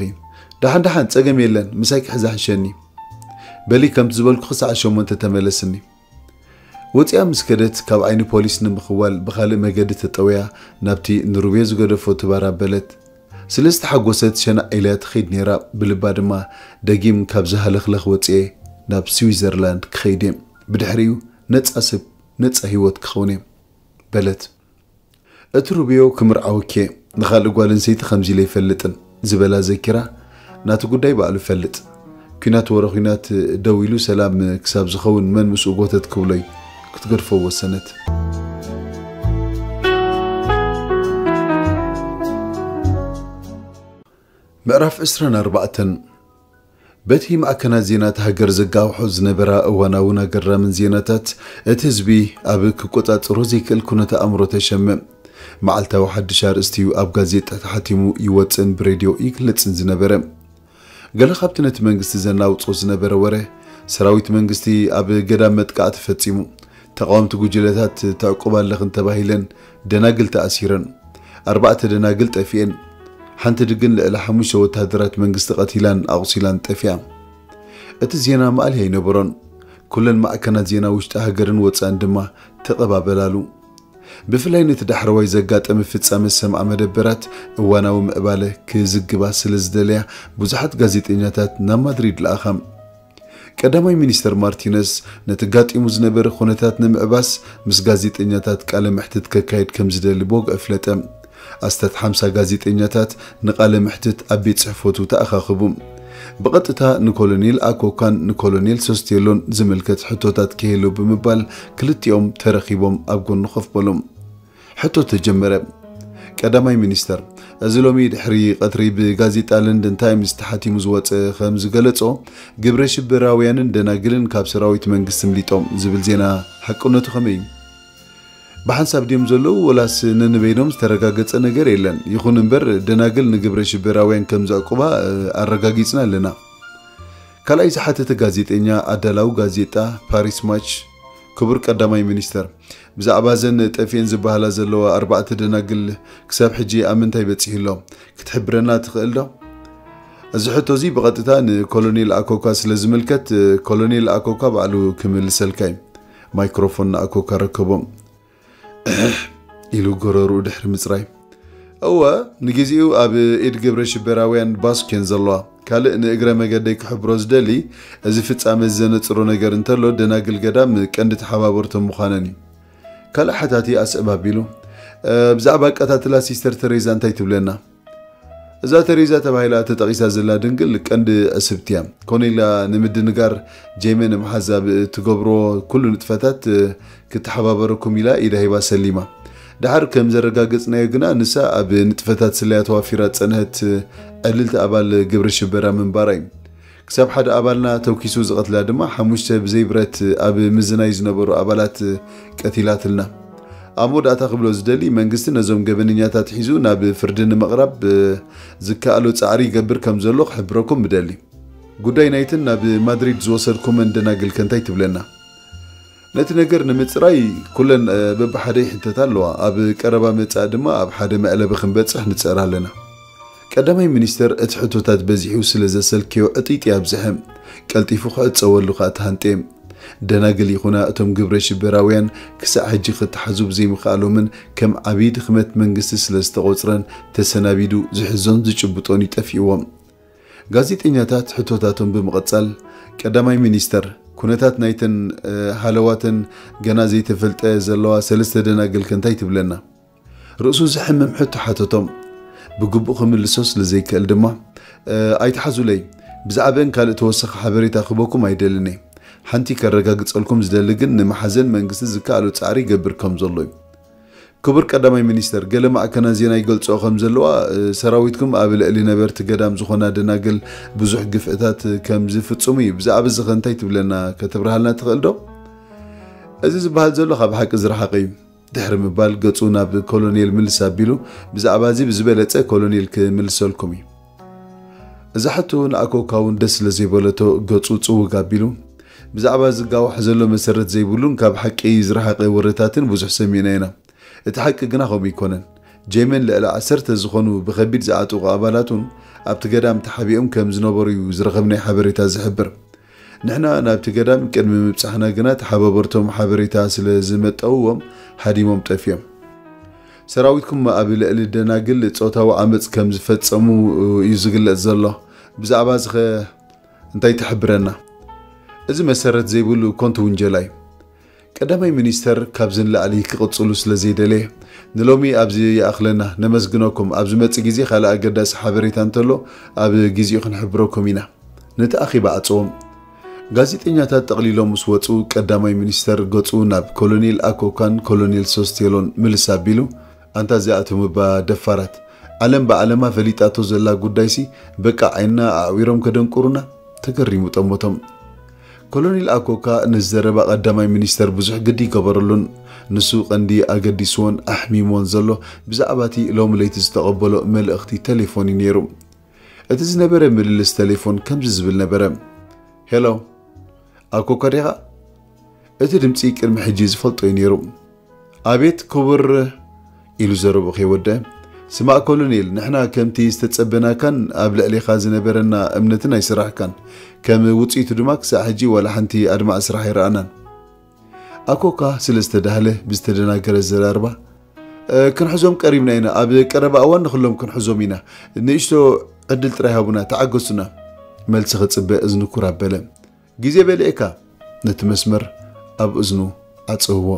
ደሓን ደሓን፣ ጸገም የለን፣ ምሳይ ክሕዛ ሕሸኒ። በሊ ከምቲ ዝበልኩኺ ሰዓት ሸሞንተ ተመለስኒ። ወጺኣ ምስ ከደት ካብ ዓይኒ ፖሊስ ንምኽዋል ብኻልእ መገዲ ተጠውያ ናብቲ ንሩቤ ዝገደፎ ትባር ኣበለት። ስለ ዝተሓጎሰት ሸናዕ ኢላያ ትኸይድ ነይራ፣ ብልባ ድማ ደጊም ካብዚ ሃለኽለኽ ወጺኤ ናብ ስዊዘርላንድ ክኸይድ እየ። ብድሕሪኡ ነጻ ሰብ፣ ነጻ ህይወት ክኸውን እየ በለት። እቲ ሩብዮ ክምርዓወኪ እየ፣ ንኻልእ ጓል ኣንስተይቲ ከምዚ ኢለ ኣይፈልጥን ዝበላ ዘኪራ፣ ናቲ ጉዳይ ባዕሉ ይፈልጥ። ኲናት ወረ ኲናት ደው ኢሉ ሰላም ክሳብ ዝኸውን መን ምስኡ ጎተት ክብሎይ ክትገድፎ ወሰነት። ምዕራፍ ዕስራን ኣርባዕተን። በቲ ማዕከናት ዜናት ሃገር ዘጋውሖ ዝነበራ እዋናውን ኣገራምን ዜናታት፣ እቲ ህዝቢ ኣብ ክቆጻጸሮ ዘይክእል ኩነተ ኣእምሮ ተሸመ። መዓልታዊ ሓድሽ ኣርእስቲ እዩ ኣብ ጋዜጣ ተሓቲሙ ይወጽእን ብሬድዮ ይግለጽን ዝነበረ። ገለ ካብቲ ነቲ መንግስቲ ዘናውጾ ዝነበረ ወረ፣ ሰራዊት መንግስቲ ኣብ ገዳም መጥቃዕቲ ፈጺሙ፣ ተቓወምቲ ጉጅለታት ተዕቁባ ኣለኽን ተባሂለን ደናግል ተኣሲረን፣ ኣርባዕተ ደናግል ጠፊኤን፣ ሓንቲ ድግን ልዕሊ ሓሙሽተ ወተሃደራት መንግስቲ ቀቲላን ኣቑሲላን ጠፊኣ። እቲ ዜና ማእለያ ኣይነበሮን። ኩለን ማዕከናት ዜና ውሽጢ ሃገርን ወጻእን ድማ ተቐባበላሉ። ብፍላይ ነቲ ዳሕረዋይ ዘጋጠመ ፍጻመ ዝሰምዓ መደበራት እዋናዊ ምዕባለ ክዝግባ ስለ ዝደለያ ብዙሓት ጋዜጠኛታት ናብ ማድሪድ ለኣኻ። ቀዳማይ ሚኒስተር ማርቲነስ ነቲ ጋጢሙ ዝነበረ ኩነታት ንምዕባስ ምስ ጋዜጠኛታት ቃለ መሕትት ከካይድ ከም ዝደሊ ብወግዒ ኣፍለጠ። ኣስታት ሓምሳ ጋዜጠኛታት ንቃለ መሕትት ኣብ ቤት ጽሕፈቱ ተኣኻኽቡ። ብቐጥታ ንኮሎኔል ኣኮካን ንኮሎኔል ሶስቴሎን ዝምልከት ሕቶታት ክህሉ ብምባል ክልቲኦም ተረኺቦም ኣብ ጎኑ ኮፍ በሎም። ሕቶ ተጀመረ። ቀዳማይ ሚኒስተር፣ እዚ ሎሚ ድሕሪ ቀትሪ ብጋዜጣ ለንደን ታይምስ ተሓቲሙ ዝወጸ ከም ዝገለጾ፣ ግብረ ሽበራውያንን ደናግልን ካብ ሰራዊት መንግስቲ ምሊጦም ዝብል ዜና ሓቅነቱ ከመይ እዩ? ብሓንሳብ ድዮም ዘለዉ ወላስ ነንበይኖም ዝተረጋገጸ ነገር የለን? ይኹን እምበር ደናግል ንግብረ ሽበራውያን ከም ዘዕቁባ፣ እ፣ ኣረጋጊጽና ኣለና። ካልኣይ ዝሓተተ ጋዜጠኛ ኣዳላዊ ጋዜጣ ፓሪስ ማች፣ ክቡር ቀዳማይ ሚኒስተር፣ ብዛዕባ እዘን ጠፊኤን ዝበሃላ ዘለዋ ኣርባዕተ ደናግል ክሳብ ሕጂ ኣብ ምንታይ በጺሑ ኣሎ? ክትሕብረና ትኽእል ዶ? እዚ ሕቶ እዚ ብቐጥታ ንኮሎኔል ኣኮካ ስለ ዝምልከት፣ ኮሎኔል ኣኮካ ባዕሉ ክምልሰልካ እዩ። ማይክሮፎን ንኣኮካ ረከቦ። ኢሉ ጎረርኡ ድሕሪ ምጽራይ። እወ፣ ንግዜኡ ኣብ ኢድ ግብረ ሽበራውያን ባስክ እየን ዘለዋ። ካልእ ንእግረ መገደይ ክሕብሮ ዝደሊ፣ እዚ ፍጻመ እዚ ዘነጽሮ ነገር እንተሎ፣ ደናግል ገዳም ቀንዲ ተሓባበርቶም ምዃነን እዩ። ካልእ ሓታቲ ኣስዕብ ኣቢሉ፣ "እ፣ ብዛዕባ ኣቀታትላ ሲስተር ተሬዛ እንታይ ትብለና?" እዛ ተሬዛ ተባሂላ ተጠቒሳ ዘላ ድንግል ቀንዲ ዕስብቲ እያ። ኮነ ኢላ ንምድንጋር ጄመ ንምሓዝ ኣብ እትገብሮ ኩሉ ንጥፈታት፣ እ፣ ክትሓባበረኩም ኢላ ኢዳ ሂባ ሰሊማ። ደሓር ከም ዘረጋገጽናዮ ግና ንሳ ኣብ ንጥፈታት ስለያ ተዋፊራ ዝጸንሐት፣ እ፣ ዕልልቲ ኣባል ግብረ ሽበራ ምንባራ እዩ። ክሳብ ሓደ ኣባልና ተውኪሱ ዝቐትላ ድማ ሓሙሽተ ብዘይ ብረት ኣብ ምዝናይ ዝነበሩ ኣባላት ቀቲላትልና። ኣብ መወዳእታ ክብሎ ዝደሊ፣ መንግስቲ ነዞም ገበነኛታት ሒዙ ናብ ፍርዲ ንምቕራብ ዝከኣሎ ጻዕሪ ይገብር ከም ዘሎ ክሕብረኩም እደሊ። ጉዳይ ናይትን ናብ ማድሪድ ዝወሰድኩመን ደናግል ከ እንታይ ትብለና? ነቲ ነገር ንምጽራይ ኩለን፣ እ፣ በብሓደ ይሕተታ ኣለዋ። ኣብ ቀረባ መጻኢ ድማ ኣብ ሓደ መዕለቢ ክንበጽሕ ንጽዕር ኣለና። ቀዳማይ ሚኒስተር እቲ ሕቶታት በዚሑ ስለ ዘሰልክዮ ዕጥይጥይ ኣብዝሐ። ቀልጢፉ ክዕጸወሉ ከኣ ተሃንጠየ። ደናግል ይኹና እቶም ግብረ ሽበራውያን ክሳዕ ሕጂ ክተሓዙ ብዘይምኽኣሎምን ከም ዓብዪ ድኽመት መንግስቲ ስለ ዝተቖጽረን ተሰናቢዱ ዝሕዞን ዝጭብጦን እዩ ጠፊእዎም። ጋዜጠኛታት ሕቶታቶም ብምቕጻል፣ ቀዳማይ ሚኒስተር፣ ኩነታት ናይተን፣ እ፣ ሃለዋተን ገና ዘይተፈልጠ ዘለዋ ሰለስተ ደናግል ከ እንታይ ትብለና? ርእሱ ዘሕምም ሕቶ ሓተቶም። ብግቡእ ክምልሶ ስለ ዘይክእል ድማ፣ "እ፣ ኣይትሓዙለይ፣ ብዛዕበን ካልእ ተወሳኺ ሓበሬታ ክህበኩም ኣይደልን እየ። ሓንቲ ከረጋግጸልኩም ዝደሊ ግን፣ ንምሓዘን መንግስቲ ዝከኣሎ ጻዕሪ ይገብር ከም ዘሎ እዩ። ክቡር ቀዳማይ ሚኒስተር፣ ገለ ማዕከናት ዜና ይገልጽኦ ከም ዘለዋ፣ እ፣ ሰራዊትኩም ኣብ ልዕሊ ነበርቲ ገዳም ዝኾና ደናግል ብዙሕ ግፍዕታት ከም ዝፍጽሙ እዩ። ብዛዕባ እዚ ከ እንታይ ትብለና? ከተብርሃልና ትኽእል ዶ?" እዚ ዝበሃል ዘሎ ካብ ሓቂ ዝረሓቐ እዩ። ድሕሪ ምባል ገጹ ናብ ኮሎኔል ምልስ ኣቢሉ፣ "ብዛዕባ እዚ ብዝበለጸ ኮሎኔል ክምልሰልኩም እዩ። እዛ ሕቶ ንኣኮካ እውን ደስ ስለ ዘይበለቶ ገጹ ጽውግ ኣቢሉ፣ ብዛዕባ ዝጋዋሕ ዘሎ መሰረት ዘይብሉን ካብ ሓቂ ዝረሓቐ ወረታትን ብዙሕ ሰሚዕና ኢና። እቲ ሓቂ ግና ከምኡ ኣይኮነን። ጄመን ልዕሊ ዓሰርተ ዝኾኑ ብኸቢድ ዝዓጠቑ ኣባላቱን ኣብቲ ገዳም ተሓቢኦም ከም ዝነበሩ እዩ ዝረኸብናይ ሓበሬታ ዝሕብር። ንሕና ናብቲ ገዳም ቅድሚ ምብጻሕና ግና ተሓባበርቶም ሓበሬታ ስለ ዝመጠውዎም ሃዲሞም ጠፍዮም። ሰራዊትኩም ኣብ ልዕሊ ደናግል ጾታዊ ዓመጽ ከም ዝፈጸሙ እዩ ዝግለጽ ዘሎ። ብዛዕባ እዚ ኸ እንታይ ትሕብረና? እዚ መሰረት ዘይብሉ ኮንቱ ውንጀላ እዩ። ቀዳማይ ሚኒስተር ካብዚ ንላዕሊ ክቕጽሉ ስለ ዘይደለየ፣ ንሎሚ ኣብዚ ይኣኽለና፣ ነመስግነኩም። ኣብ ዝመጽእ ግዜ ካልእ ኣገዳሲ ሓበሬታ እንተሎ ኣብ ግዜኡ ክንሕብረኩም ኢና። ነቲ ኣኼባ ዓጸዎም። ጋዜጠኛታት ጠቕሊሎም ምስ ወጹ፣ ቀዳማይ ሚኒስተር ገጹ ናብ ኮሎኔል ኣኮካን ኮሎኔል ሶስቴሎን ምልስ ኣቢሉ፣ ኣንታ እዚኣቶም እባ ደፋራት፣ ዓለም ብዓለማ ፈሊጣቶ ዘላ ጉዳይሲ በቃ ዓይንና ኣዕዊሮም ከደንቁሩና? ተገሪሙ ጠመቶም። ኮሎኔል ኣኮካ ንዘረባ ቀዳማይ ሚኒስተር ብዙሕ ግዲ ይገበረሉን፣ ንሱ ቀንዲ ኣገዲስዎን ኣሕሚሞን ዘሎ ብዛዕባ እቲ ሎሚ ለይቲ ዝተቐበሎ መልእኽቲ ቴሌፎን እዩ ነይሩ። እቲ ዝነበረ ምልልስ ቴሌፎን ከምዚ ዝብል ነበረ። ሄሎ፣ ኣኮካ ዲኻ? እቲ ድምጺ ቅድሚ ሕጂ ዝፈልጦ እዩ ነይሩ። ኣቤት ክቡር፣ ኢሉ ዘረብኡ ከይወደአ፣ ስማዕ ኮሎኔል፣ ንሕና ከምቲ ዝተጸበናካን ኣብ ልዕሌኻ ዝነበረና እምነትን ኣይሰራሕካን። ከም ውጽኢቱ ድማ ክሳዕ ሕጂ ዋላ ሓንቲ ኣድማዒ ስራሕ ኣይረኣናን። ኣኮካ ስለ ዝተዳህለ ብዝተደናገረ ኣዘራርባ፣ "እ፣ ክንሕዞም ቀሪብና ኢና፣ ኣብ ቀረባ እዋን ንኹሎም ክንሕዞም ኢና። ንእሽቶ ዕድል ጥራይ ሃቡና፣ ተዓገሱና" መልሲ ክጽበ እዝኑ ኩር ኣበለ። "ግዜ በሊዕካ!" ነቲ መስመር ኣብ እዝኑ ዓጸውዎ።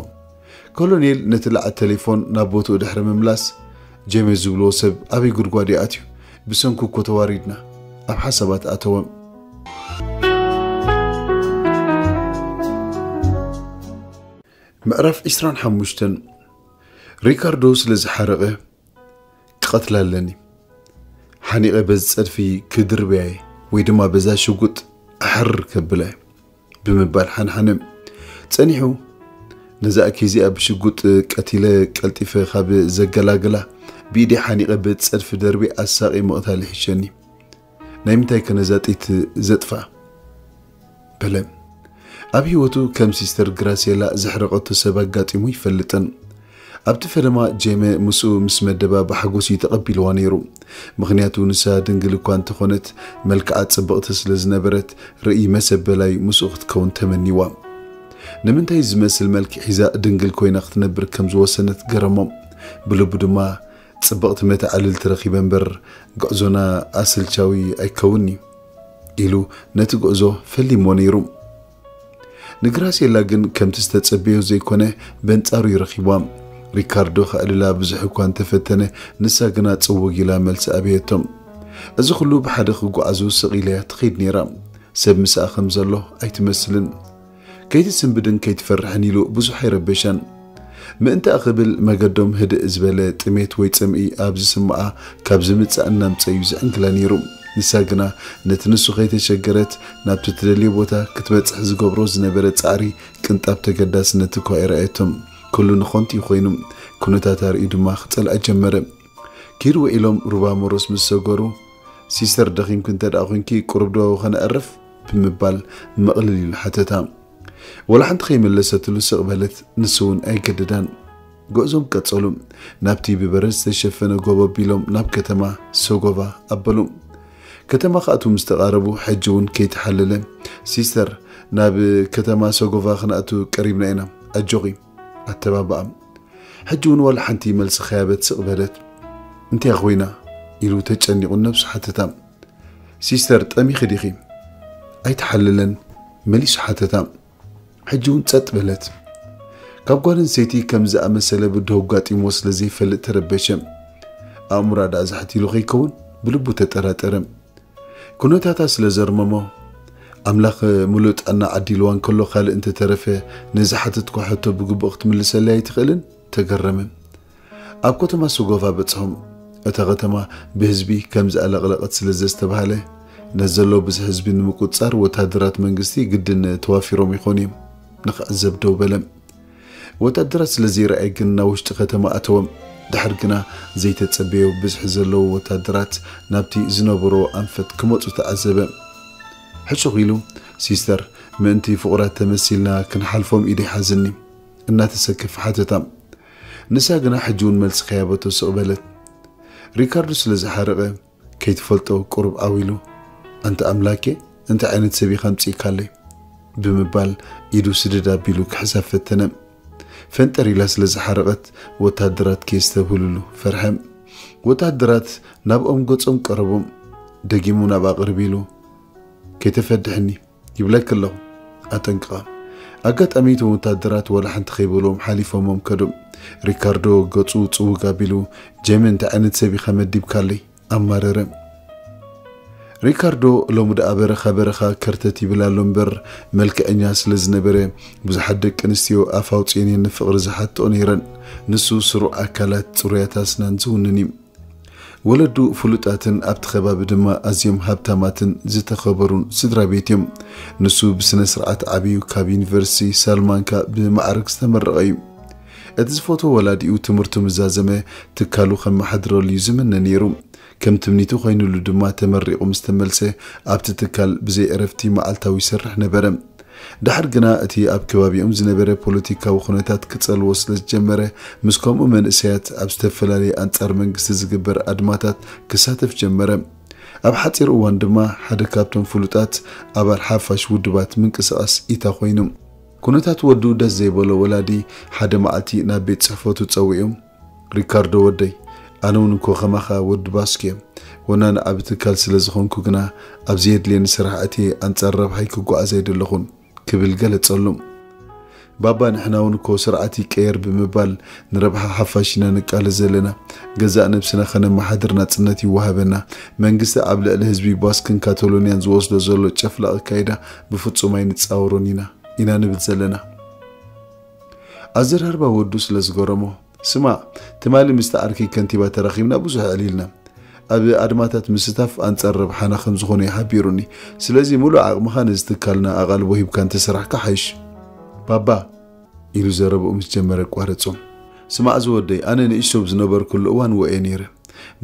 ኮሎኔል ነቲ ላዕት ቴሌፎን ናብ ቦትኡ ድሕሪ ምምላስ፣ ጀሜ ዝብልዎ ሰብ ኣበይ ጉድጓድ እዩ ኣትዩ? ብሰንኩ እኮ ተዋሪድና፣ ኣብ ሓሳባት ኣተወ። ምዕራፍ ዕስራን ሓሙሽተን። ሪካርዶ ስለ ዝሓረቐ፣ ክቐትላ ኣለኒ። ሓኒቐ በዚ ጸድፊ ክድርብያ እየ፣ ወይ ድማ በዛ ሽጉጥ ኣሕር ከብላ እየ፣ ብምባል ሓንሓነ። ጸኒሑ፣ ነዛ እኪ እዚኣ ብሽጉጥ ቀቲለ ቀልጢፈ ካብ ዘገላግላ፣ ብኢደይ ሓኒቐ በዚ ጸድፊ ደርብየ ኣሳቒ ምቕታል ይሕሸኒ። ናይ ምንታይ ከ ነዛ ጥይት ዘጥፍኣ? በለ። ኣብ ህይወቱ ከም ሲስተር ግራሲየላ ዘሕረቐቶ ሰብ ኣጋጢሙ ይፈልጥን። ኣብቲ ፈለማ ጄመ ምስኡ ምስ መደባ ብሓጎስ እዩ ተቐቢልዋ ነይሩ። ምኽንያቱ ንሳ ድንግል እኳ እንተኾነት፣ መልክዓ ጽብቕቲ ስለ ዝነበረት፣ ርእይ መሰበላይ ምስኡ ክትከውን ተመኒዋ። ንምንታይ ዝመስል መልክዕ ሒዛ ድንግል ኮይና ክትነብር ከም ዝወሰነት ገረሞ። ብልቡ ድማ፣ "ጽብቕቲ መተዓልልቲ ረኺበ እምበር፣ ጉዕዞና ኣሰልቻዊ ኣይከውን'ዩ" ኢሉ ነቲ ጉዕዞ ፈሊሞ ነይሩ። ንግራሴላ ግን ከምቲ ዝተጸበዮ ዘይኮነ፣ በንጻሩ እዩ ረኺብዋ። ሪካርዶ ከዕልላ ብዙሕ እኳ እንተፈተነ፣ ንሳ ግና ጽውግ ኢላ መልሲ ኣበየቶ። እዚ ኩሉ ብሓደ ክጓዓዙ ስቕ ኢለያ ትኸይድ ነይራ። ሰብ ምስኣ ከም ዘሎ ኣይትመስልን። ከይትስንብድን ከይትፈርሕን ኢሉ ብዙሕ ኣይረበሻን። ምእንታኣ ክብል መገዶም ህድእ ዝበለ ጥሜት ወይ ጽምኢ ኣብ ዝስምዓ ካብ ዝምጻእ እናምጸ እዩ ዝዕንግላ ነይሩ። ንሳ ግና ነቲ ንሱ ከይተሸገረት ናብቲ ትደልዮ ቦታ ክትበጽሕ ዝገብሮ ዝነበረ ጻዕሪ ቅንጣብ ተገዳስነት እኳ ኣይረኣየቶን። ኩሉ ንኾንቲ እዩ ኮይኑ። ኩነታታ ርእዩ ድማ ክጸልኣ ጀመረ። ኪድ ውዒሎም ሩባ ሞሮስ ምስ ሰገሩ፣ "ሲስተር፣ ደኺምኪ እንተ ደኣ ኾንኪ ቁሩብ ዶ ከነዕርፍ?" ብምባል መቕልል ኢሉ ሓተታ። ወላ ሓንቲ ከይመለሰትሉ ስቕ በለት፣ ንሱ እውን ኣይገደዳን። ጉዕዞም ቀጸሉ። ናብቲ ብበረድ ዝተሸፈነ ጎቦ ኣቢሎም ናብ ከተማ ሰጎቫ ኣበሉ። ከተማ ክኣትዉ ምስ ተቓረቡ፣ ሕጂ እውን ከይተሓለለ፣ "ሲስተር፣ ናብ ከተማ ሰጎቫ ክንኣቱ ቀሪብና ኢና፣ ኣጆኺ" ኣተባብኣ። ሕጂ እውን ዋላ ሓንቲ መልሲ ከይሃበት ስቕ በለት። "እንታይ ኮይና?" ኢሉ ተጨኒቑ ነብሱ ሓተታ። "ሲስተር፣ ጠሚኺ ዲኺ?" ኣይተሓለለን፣ መሊሱ ሓተታ። ሕጂ እውን ጸጥ በለት። ካብ ጓል ኣንስተይቲ ከም ዝኣመሰለ ብድሆ ኣጋጢምዎ ስለ ዘይፈልጥ ተረበሸ። ኣእምሮኣ ደኣ ዛሕት ኢሉ ከይከውን ብልቡ ተጠራጠረ። ኩነታታ ስለ ዘርመሞ፣ ኣምላኽ ምሉእ ጥዕና ዓዲልዋ እንከሎ ካልእ እንተተረፈ ነዚ ሓተትኳ ሕቶ ብግቡእ ክትምልሰለይ ኣይትኽእልን? ተገረመ። ኣብ ከተማ ሰጎቫ በጽሖም። እታ ከተማ ብህዝቢ ከም ዝኣለቕለቐት ስለ ዘስተብሃለ፣ ነዚ ዘሎ ብዙሕ ህዝቢ ንምቁጽጻር ወተሃደራት መንግስቲ ግድን ተዋፊሮም ይኾኑ እዮም። ንኽዕዘብ ደው በለ። ወተሃደራት ስለ ዘይረኣየ ግን ናብ ውሽጢ ከተማ ኣተወ። ድሓር ግና ዘይተጸበዮ ብዝሒ ዘለዎ ወተሃደራት ናብቲ ዝነበሮ ኣንፈት ክመጹ ተዓዘበ። ሕሹኽ ኢሉ፣ "ሲስተር፣ ምእንቲ ፍቑራት ተመሲልና ክንሓልፎም ኢደይ ሓዝኒ?" እናተሰከፈ ሓተታ። ንሳ ግና ሕጂ እውን መልሲ ከይሃበቶ ስቕ በለት። ሪካርዶ ስለ ዝሓረቐ፣ ከይትፈልጦ ቁሩብ ዓው ኢሉ፣ "ኣንታ ኣምላኬ፣ እንታይ ዓይነት ሰብ ኢኻ ኣምጺእካለይ?" ብምባል ኢዱ ስድድ ኣቢሉ ክሕዛ ፈተነ። ፈንጠር ኢላ ስለ ዝሓረቐት፣ ወታደራት ከየስተብህልሉ ፈርሐ። ወታደራት ናብኦም ገጾም ቀረቦም። ደጊሙ ናብኣ ቅርብ ኢሉ፣ "ከይተፈድሕኒ ይብለኪ ኣለኹ፣ ኣጠንቅቐ።" ኣጋጣሚ እቶም ወታደራት ዋላ ሓንቲ ከይበልዎም ሓሊፎሞም ከዱ። ሪካርዶ ገጹ ጽውግ ኣቢሉ፣ "ጀሚ፣ እንታይ ዓይነት ሰብ ኢኻ መዲብካለይ?" ኣማረረ። ሪካርዶ ሎሚ ደኣ በረኻ በረኻ ከርተት ይብል ኣሎ እምበር፣ መልክዐኛ ስለ ዝነበረ፣ ብዙሓት ደቂ ኣንስትዮ ኣፍ ኣውጺኤን እየን ንፍቕሪ ዝሓትኦ ነይረን። ንሱ ስሩዕ ኣካላት፣ ጽሩያት ኣስናን ዝውንን እዩ። ወለዱ ፍሉጣትን ኣብቲ ከባቢ ድማ ኣዝዮም ሃብታማትን ዝተኸበሩን ስድራ ቤት እዮም። ንሱ ብስነ ስርዓት ዓብዩ ካብ ዩኒቨርሲቲ ሳላማንካ ብማዕርግ ዝተመረቐ እዩ። እቲ ዝፈትዎ ወላዲኡ ትምህርቱ ምስ ዛዘመ ትካሉ ከመሓድረሉ እዩ ዝምነ ነይሩ። ከም ትምኒቱ ኮይኑሉ ድማ ተመሪቑ ምስ ተመልሰ ኣብቲ ትካል ብዘይ ዕረፍቲ መዓልታዊ ይሰርሕ ነበረ። ድሓር ግና እቲ ኣብ ከባቢኦም ዝነበረ ፖለቲካዊ ኩነታት ክጸልዎ ስለ ዝጀመረ፣ ምስ ከምኡ መንእሰያት ኣብ ዝተፈላለየ ኣንጻር መንግስቲ ዝግበር ኣድማታት ክሳተፍ ጀመረ። ኣብ ሓጺር እዋን ድማ ሓደ ካብቶም ፍሉጣት ኣባል ሓፋሽ ውድባት ምንቅስቓስ ኢታ ኮይኑ። ኩነታት ወዱ ደስ ዘይበሎ ወላዲ ሓደ መዓልቲ ናብ ቤት ጽሕፈቱ ጸዊዑ፣ "ሪካርዶ ወደይ፣ ኣነ እውን እኮ ከማኻ ወዲ ባስኬ ወናኒ ዓቢ ትካል ስለ ዝኾንኩ ግና፣ ኣብ ዘየድልየኒ ስራሕ ኣትየ ኣንጻር ረብሓይ ክጓዓዝ ኣይደለኹን" ክብል ገለጸሉ። "ባባ፣ ንሕና እውን እኮ ስርዓት ይቀየር ብምባል ንረብሓ ሓፋሽ ኢና ንቃለስ ዘለና። ገዛእ ነብስና ከነመሓድር ናጽነት ይወሃበና። መንግስቲ ኣብ ልዕሊ ህዝቢ ባስክን ካቶሎንያን ዝወስዶ ዘሎ ጨፍላቕ ኣካይዳ ብፍጹም ኣይንጻወሮን ኢና" ኢና ንብል ዘለና። ኣዘራርባ ወዱ ስለ ዝገረሞ፣ "ስማዕ፣ ትማሊ ምስቲ ዓርከይ ከንቲባ ተራኺብና ብዙሕ ኣዕሊልና። ኣብ ኣድማታት ምስታፍ ኣንጻር ረብሓና ከም ዝኾነ እዩ ሓቢሩኒ። ስለዚ ምሉእ ዓቕምኻ ነዚ ትካልና ኣቓልቦ ሂብካ እንተሰራሕካ ሓይሽ።" "ባባ" ኢሉ ዘረብኡ ምስ ጀመረ ኣቋረጾ። "ስማዕ ዝወደይ፣ ኣነ ንእሽቶ ኣብ ዝነበርኩሉ እዋን ወእየ ነይረ።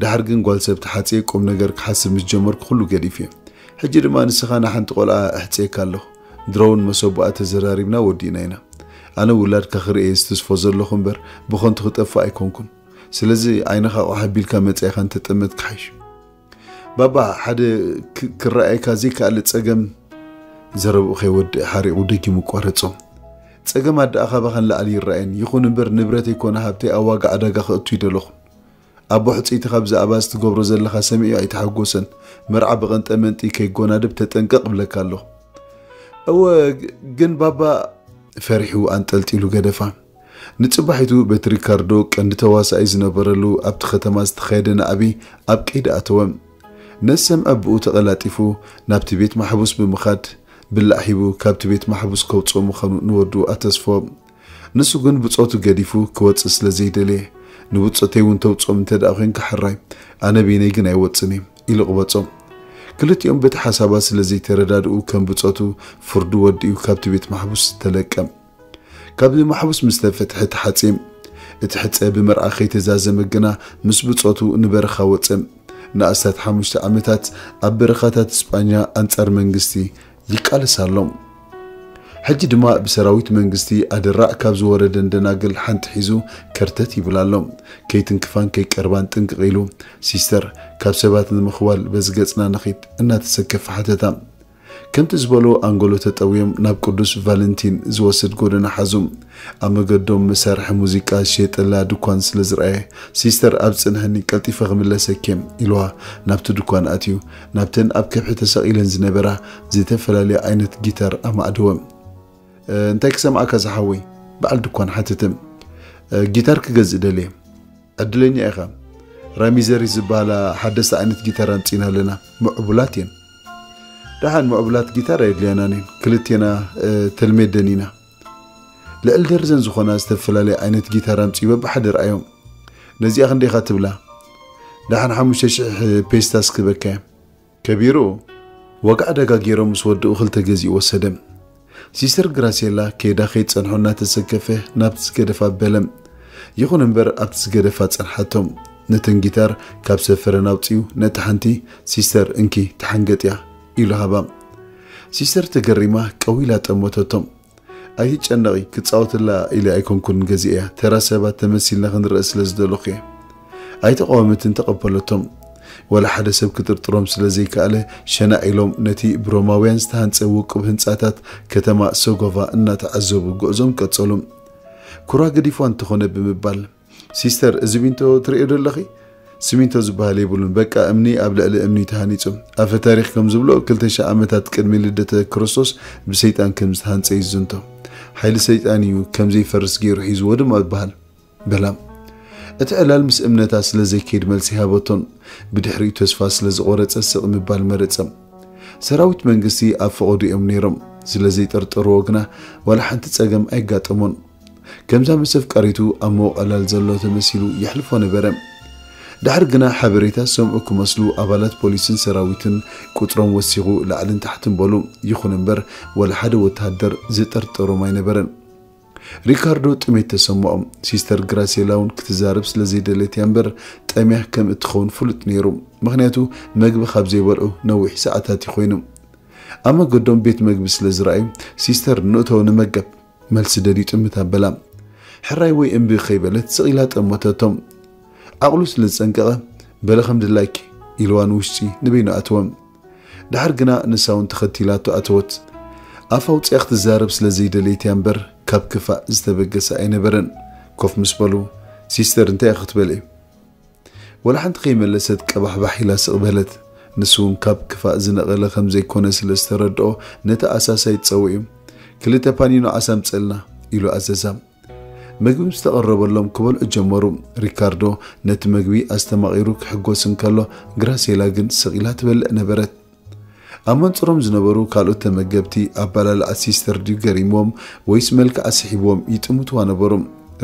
ድሓር ግን ጓል ሰብ ተሓጽየ ቁም ነገር ክሓስብ ምስ ጀመርኩ ኩሉ ገዲፍየ። ሕጂ ድማ ንስኻ ንሓንቲ ቆልዓ እሕጽየካ ኣለኹ። ድሮ እውን መሰቡኣ ተዘራሪብና ወዲእና ኢና። ኣነ ውላድካ ክርእየ ዝትስፎ ዘለኹ እምበር ብኸንቱ ክጠፍእ ኣይኮንኩን። ስለዚ ዓይንኻ ቋሕ ኣቢልካ መጻኢኻ እንተጠመትካ ሓይሽ።" "ባባ፣ ሓደ ክ-፣ ክረኣየካ ዘይከኣለ ጸገም" ዘረብኡ ከይወድእ ሓሪቑ ደጊሙ ኣቋረጾ። "ጸገማት ደኣ ካባኻ ንላዕሊ ይረኣየኒ። ይኹን እምበር ንብረተይ ኮነ ሃብተይ ኣብ ዋጋ ዕዳጋ ከእቱ ኣይደለኹን። ኣቦ ሕጽይትኻ ብዛዕባ እዚ ትገብሮ ዘለኻ ሰሚዑ ኣይተሓጎሰን። መርዓ ብቐንጠ መንጢ ከይጎናደብ ተጠንቀቕ እብለካ ኣለኹ።" "እወ፣ ግ-፣ ግን ባባ" ፈሪሑ ኣንጠልጢሉ ገደፋ። ንጽባሒቱ በቲ ሪካርዶ ቀንዲ ተዋሳኣይ ዝነበረሉ ኣብቲ ከተማ ዝተኻየደ ናዕቢ ኣብ ቀይዲ ኣተወ። ነሰም ኣቦኡ ተቐላጢፉ ናብቲ ቤት ማሕቡስ ብምኻድ ብላዕ ሂቡ ካብቲ ቤት ማሕቡስ ከውጽኦ ምዃኑ ንወዱ ኣተስፍዎ። ንሱ ግን ብጾቱ ገዲፉ ክወጽእ ስለ ዘይደለየ፣ "ንብጾተይ እውን ተውጽኦም እንተ ደኣ ኮንካ ሕራይ፣ ኣነ በይነይ ግን ኣይወጽን እየ" ኢሉ ቅበጾ። ክልቲኦም በቲ ሓሳባት ስለ ዘይተረዳድኡ ከም ብጾቱ ፍርዱ ወዲኡ ካብቲ ቤት ማሕቡስ ተለቀ። ካብ ማሕቡስ ምስ ተፈትሐ ተሓጽየ። እቲ ሕጸ ብመርዓ ከይተዛዘመ ግና ምስ ብጾቱ ንበረኻ ወጸ። ንኣስታት ሓሙሽተ ዓመታት ኣብ በረኻታት ስጳኛ ኣንጻር መንግስቲ ይቃለስ ኣሎ። ሕጂ ድማ ብሰራዊት መንግስቲ ኣደራዕ ካብ ዝወረደን ደናግል ሓንቲ ሒዙ ከርተት ይብል ኣሎ። ከይትንክፋን ከይቀርባን ጥንቅቕ ኢሉ፣ ሲስተር ካብ ሰባት ንምኽዋል በዚ ገጽና ንኺድ እናተሰከፈ ሓተታ። ከምቲ ዝበሎ ኣንጎሎ ተጠውዮም ናብ ቅዱስ ቫለንቲን ዝወስድ ጎደና ሓዙ። ኣብ መገዶም መሳርሒ ሙዚቃ ዝሸየጠላ ድኳን ስለ ዝረኣየ፣ "ሲስተር ኣብ ጽንሕኒ፣ ቀልጢፈ ክምለሰኪ እየ" ኢልዋ ናብቲ ድኳን ኣትዩ፣ ናብተን ኣብ ከብሒ ተሰቒለን ዝነበራ ዝተፈላለያ ዓይነት ጊታር ኣማዕደወ። "እ፣ እንታይ ክሰምዓካ ዝሓወይ?" በዓል ድኳን ሓተተ። "እ፣ ጊታር ክገዝእ ደልየ።" "ዕድለኛ ኢኻ። ራሚዘሪ ዝበሃላ ሓደስቲ ዓይነት ጊታር ኣምጺእና ኣለና። ምዕቡላት እየን።" "ደሓን፣ ምዕቡላት ጊታር ኣየድልያናን እየን። ክልቴና፣ እ፣ ተልሜደን ኢና። ልዕሊ ደርዘን ዝኾና ዝተፈላለየ ዓይነት ጊታር ኣምጺኡ በብሓደ ረኣዮም። ነዚኣ ክንደይ ኢኻ ትብላ?" "ደሓን ሓሙሽተ ሽሕ ፔስታስ ክበካ እየ።" ከቢሩ ዋጋ ዕዳጋ ገይሮም ምስ ወድኡ ክልተ ገዚኡ ወሰደ። ሲስተር ግራሴላ ከይዳ ከይትጸንሖ እናተሰከፈ ናብቲ ዝገደፋ በለ። ይኹን እምበር ኣብቲ ዝገደፋ ጸንሓቶም። ነተን ጊታር ካብ ሰፈረን ኣውጺኡ ነታ ሓንቲ፣ "ሲስተር እንኪ ተሓንገጥያ" ኢሉ ሃባ። ሲስተር ተገሪማ ቀዊላ ጠመተቶም። ኣይትጨነቒ፣ ክጻወተላ ኢለ ኣይኮንኩን ገዚኤያ፣ ተራ ሰባት ተመሲልና ክንረአ ስለ ዝደለኹ እየ። ኣይተቓወመትን፣ ተቐበለቶም። ወላ ሓደ ሰብ ክጥርጥሮም ስለ ዘይከኣለ፣ ሸናዕ ኢሎም ነቲ ብሮማውያን ዝተሃንጸ ውቁብ ህንጻታት ከተማ ሰጎቫ እናተዓዘቡ ጉዕዞም ቀጸሉ። ኩራ ገዲፍዋ እንተኾነ ብምባል፣ "ሲስተር፣ እዚ ሲሚንቶ ትርእዮ ዶ ኣለኺ? ሲሚንቶ ዝበሃል የብሉን፣ በቃ እምኒ ኣብ ልዕሊ እምኒ ተሃኒጹ። ኣፈ ታሪኽ ከም ዝብሎ፣ ክልተ ሽሕ ዓመታት ቅድሚ ልደተ ክርስቶስ ብሰይጣን ከም ዝተሃንጸ ይዝንቶ። ሓይሊ ሰይጣን እዩ ከም ዘይፈርስ ገይሩ ሒዝዎ ድማ ይበሃል" በላ። እቲ ዕላል ምስ እምነታ ስለ ዘይከይድ መልሲ ሃበቶን፣ ብድሕሪኡ ተስፋ ስለ ዝቖረጸ ስቕ ምባል መረጸ። ሰራዊት መንግስቲ ኣብ ፈቐዱ እዮም ነይሮም። ስለ ዘይጠርጠርዎ ግና ዋላ ሓንቲ ጸገም ኣይጋጠሞን። ከምዛ ምስ ኣፍቃሪቱ ኣብ ምቕላል ዘሎ ተመሲሉ የሕልፎ ነበረ። ድሓር ግና ሓበሬታ ዝሰምዑ ክመስሉ ኣባላት ፖሊስን ሰራዊትን ቁጽሮም ወሲኹ ላዕልን ታሕትን በሉ። ይኹን እምበር ዋላ ሓደ ወተሃደር ዝጠርጠሮም ኣይነበረን። ሪካርዶ ጥሜት ተሰምዖ። ሲስተር ግራሴላ እውን ክትዛረብ ስለ ዘይደለየት እያ እምበር፣ ጠምያ ከም እትኸውን ፍሉጥ ነይሩ። ምኽንያቱ፣ መግቢ ካብ ዘይበልዑ ነዊሕ ሰዓታት እዩ ኮይኑ። ኣብ መገዶም ቤት መግቢ ስለ ዝረኣዩ፣ "ሲስተር፣ ንእቶ ንመገብ" መልሲ ደልዩ ጥምት ኣበላ። ሕራይ ወይ እምቢ ከይበለት ስቕ ኢላ ጠመተቶም። ዓቕሉ ስለ ዝጸንቀቐ፣ "በለ ከም ድላይኪ" ኢልዋ ንውሽጢ ንበይኑ ኣተወ። ድሓር ግና ንሳ እውን ተኸቲላቶ ኣተወት። ኣፍ ኣውጺኣ ክትዛረብ ስለ ዘይደለየት እያ እምበር፣ ካብ ክፋእ ዝተበገሰ ኣይነበረን። ኮፍ ምስ በሉ፣ "ሲስተር፣ እንታይ ኢኺ ክትበልዒ?" ወላ ሓንቲ ከይመለሰት ቀባሕባሕ ኢላ ስቕ በለት። ንሱ እውን ካብ ክፋእ ዝነቐለ ከም ዘይኮነ ስለ ዝተረድኦ፣ ነቲ ኣሳሳይ ጸዊዑ፣ "ክልተ ፓኒኖ ዓሳ ኣምጽእልና" ኢሉ ኣዘዛ። መግቢ ምስ ተቐረበሎም ክበልዑ ጀመሩ። ሪካርዶ ነቲ መግቢ ኣስተማቒሩ ክሕጎስ እንከሎ፣ ግራሴላ ግን ስቕ ኢላ ትበልዕ ነበረት። ኣብ መንጽሮም ዝነበሩ ካልኦት ተመገብቲ፣ ኣበላልዓ ሲስተር ድዩ ገሪምዎም ወይስ መልክዓ ስሒብዎም ይጥምትዋ ነበሩ።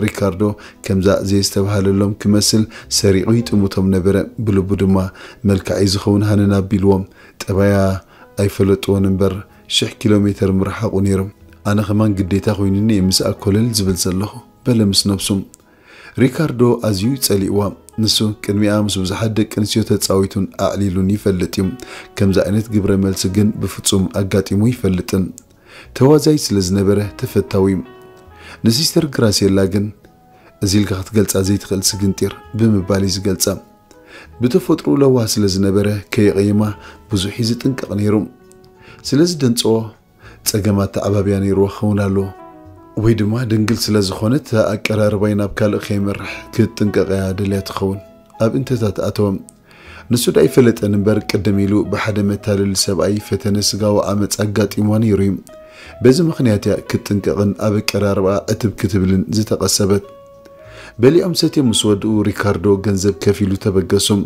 ሪካርዶ ከምዛ ዘየስተብሃለሎም ክመስል ሰሪቑ ይጥምቶም ነበረ። ብልቡ ድማ፣ "መልክዐይ ዝኸውን ሃነን" ኣቢልዎም። ጠባያ ኣይፈለጥዎን እምበር፣ ሽሕ ኪሎ ሜተር ምርሓቑ ነይሩ። "ኣነ ከማን ግዴታ ኮይኑኒ እየ ምስኣ ኮለል ዝብል ዘለኹ" በለ ምስ ነብሱ። ሪካርዶ ኣዝዩ ጸሊእዋ። ንሱ ቅድሚኣ ምስ ብዙሓት ደቂ ኣንስትዮ ተጻዊቱን ኣዕሊሉን ይፈልጥ እዩ። ከምዚ ዓይነት ግብረ መልሲ ግን ብፍጹም ኣጋጢሙ ይፈልጥን። ተዋዛይ ስለ ዝነበረ ተፈታዊ እዩ። ንሲስተር ግራሴላ ግን፣ "እዚ ኢልካ ክትገልጻ ዘይትኽእል ስግንጢር" ብምባል እዩ ዝገልጻ። ብተፈጥሮ ለዋህ ስለ ዝነበረ፣ ከየቐየማ ብዙሕ እዩ ዝጥንቀቕ ነይሩ። ስለ ዝደንጽዎ፣ ጸገም ኣተዓባብያ ነይርዋ ክኸውን ኣለዎ። ወይ ድማ ድንግል ስለ ዝኾነት፣ ኣቀራርባይ ናብ ካልእ ከይመርሕ ክትጥንቀቕ እያ ደልያ ትኸውን። ኣብ እንተታት ኣተወ። ንሱ ደኣ ኣይፈለጠን እምበር፣ ቅድም ኢሉ ብሓደ መታለሊ ሰብኣይ ፈተነ ስጋዊ ዓመጽ ኣጋጢምዋ ነይሩ እዩ። በዚ ምኽንያት እያ ክትጥንቀቕን ኣብ ኣቀራርባኣ ዕትብ ክትብልን ዝተቐሰበት። በሊዖም ሰትዮም ምስ ወድኡ፣ ሪካርዶ ገንዘብ ከፊሉ ተበገሶም።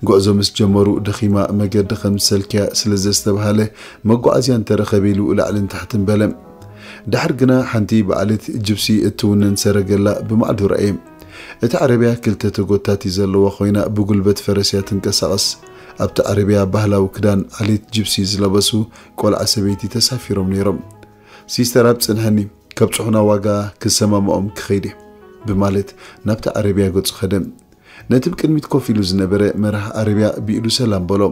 ጉዕዞ ምስ ጀመሩ፣ ደኺማ፣ መገዲ ከም ዝሰልክያ ስለ ዘስተብሃለ፣ መጓዓዝያ እንተረኸበ ኢሉ ላዕልን ታሕትን በለ። ድሓር ግና ሓንቲ ብዓሌት ጅፕሲ እትውነን ሰረገላ ብማዕዶ ረኣየ። እቲ ዓረብያ ክልተ ተጎታቲ ዘለዋ ኮይና፣ ብጉልበት ፈረስ እያ ትንቀሳቐስ። ኣብቲ ዓረብያ ባህላዊ ክዳን ዓሌት ጅፕሲ ዝለበሱ ቆልዓ ሰበይቲ ተሳፊሮም ነይሮም። "ሲስተር፣ ኣብ ጽንሐኒ፣ ከብጽሑና ዋጋ ክሰማምዖም ክኸይድ እየ" ብማለት ናብቲ ዓረብያ ገጹ ከደ። ነቲ ብቅድሚት ኮፍ ኢሉ ዝነበረ መራሕ ዓረብያ ብኢዱ ሰላም በሎ።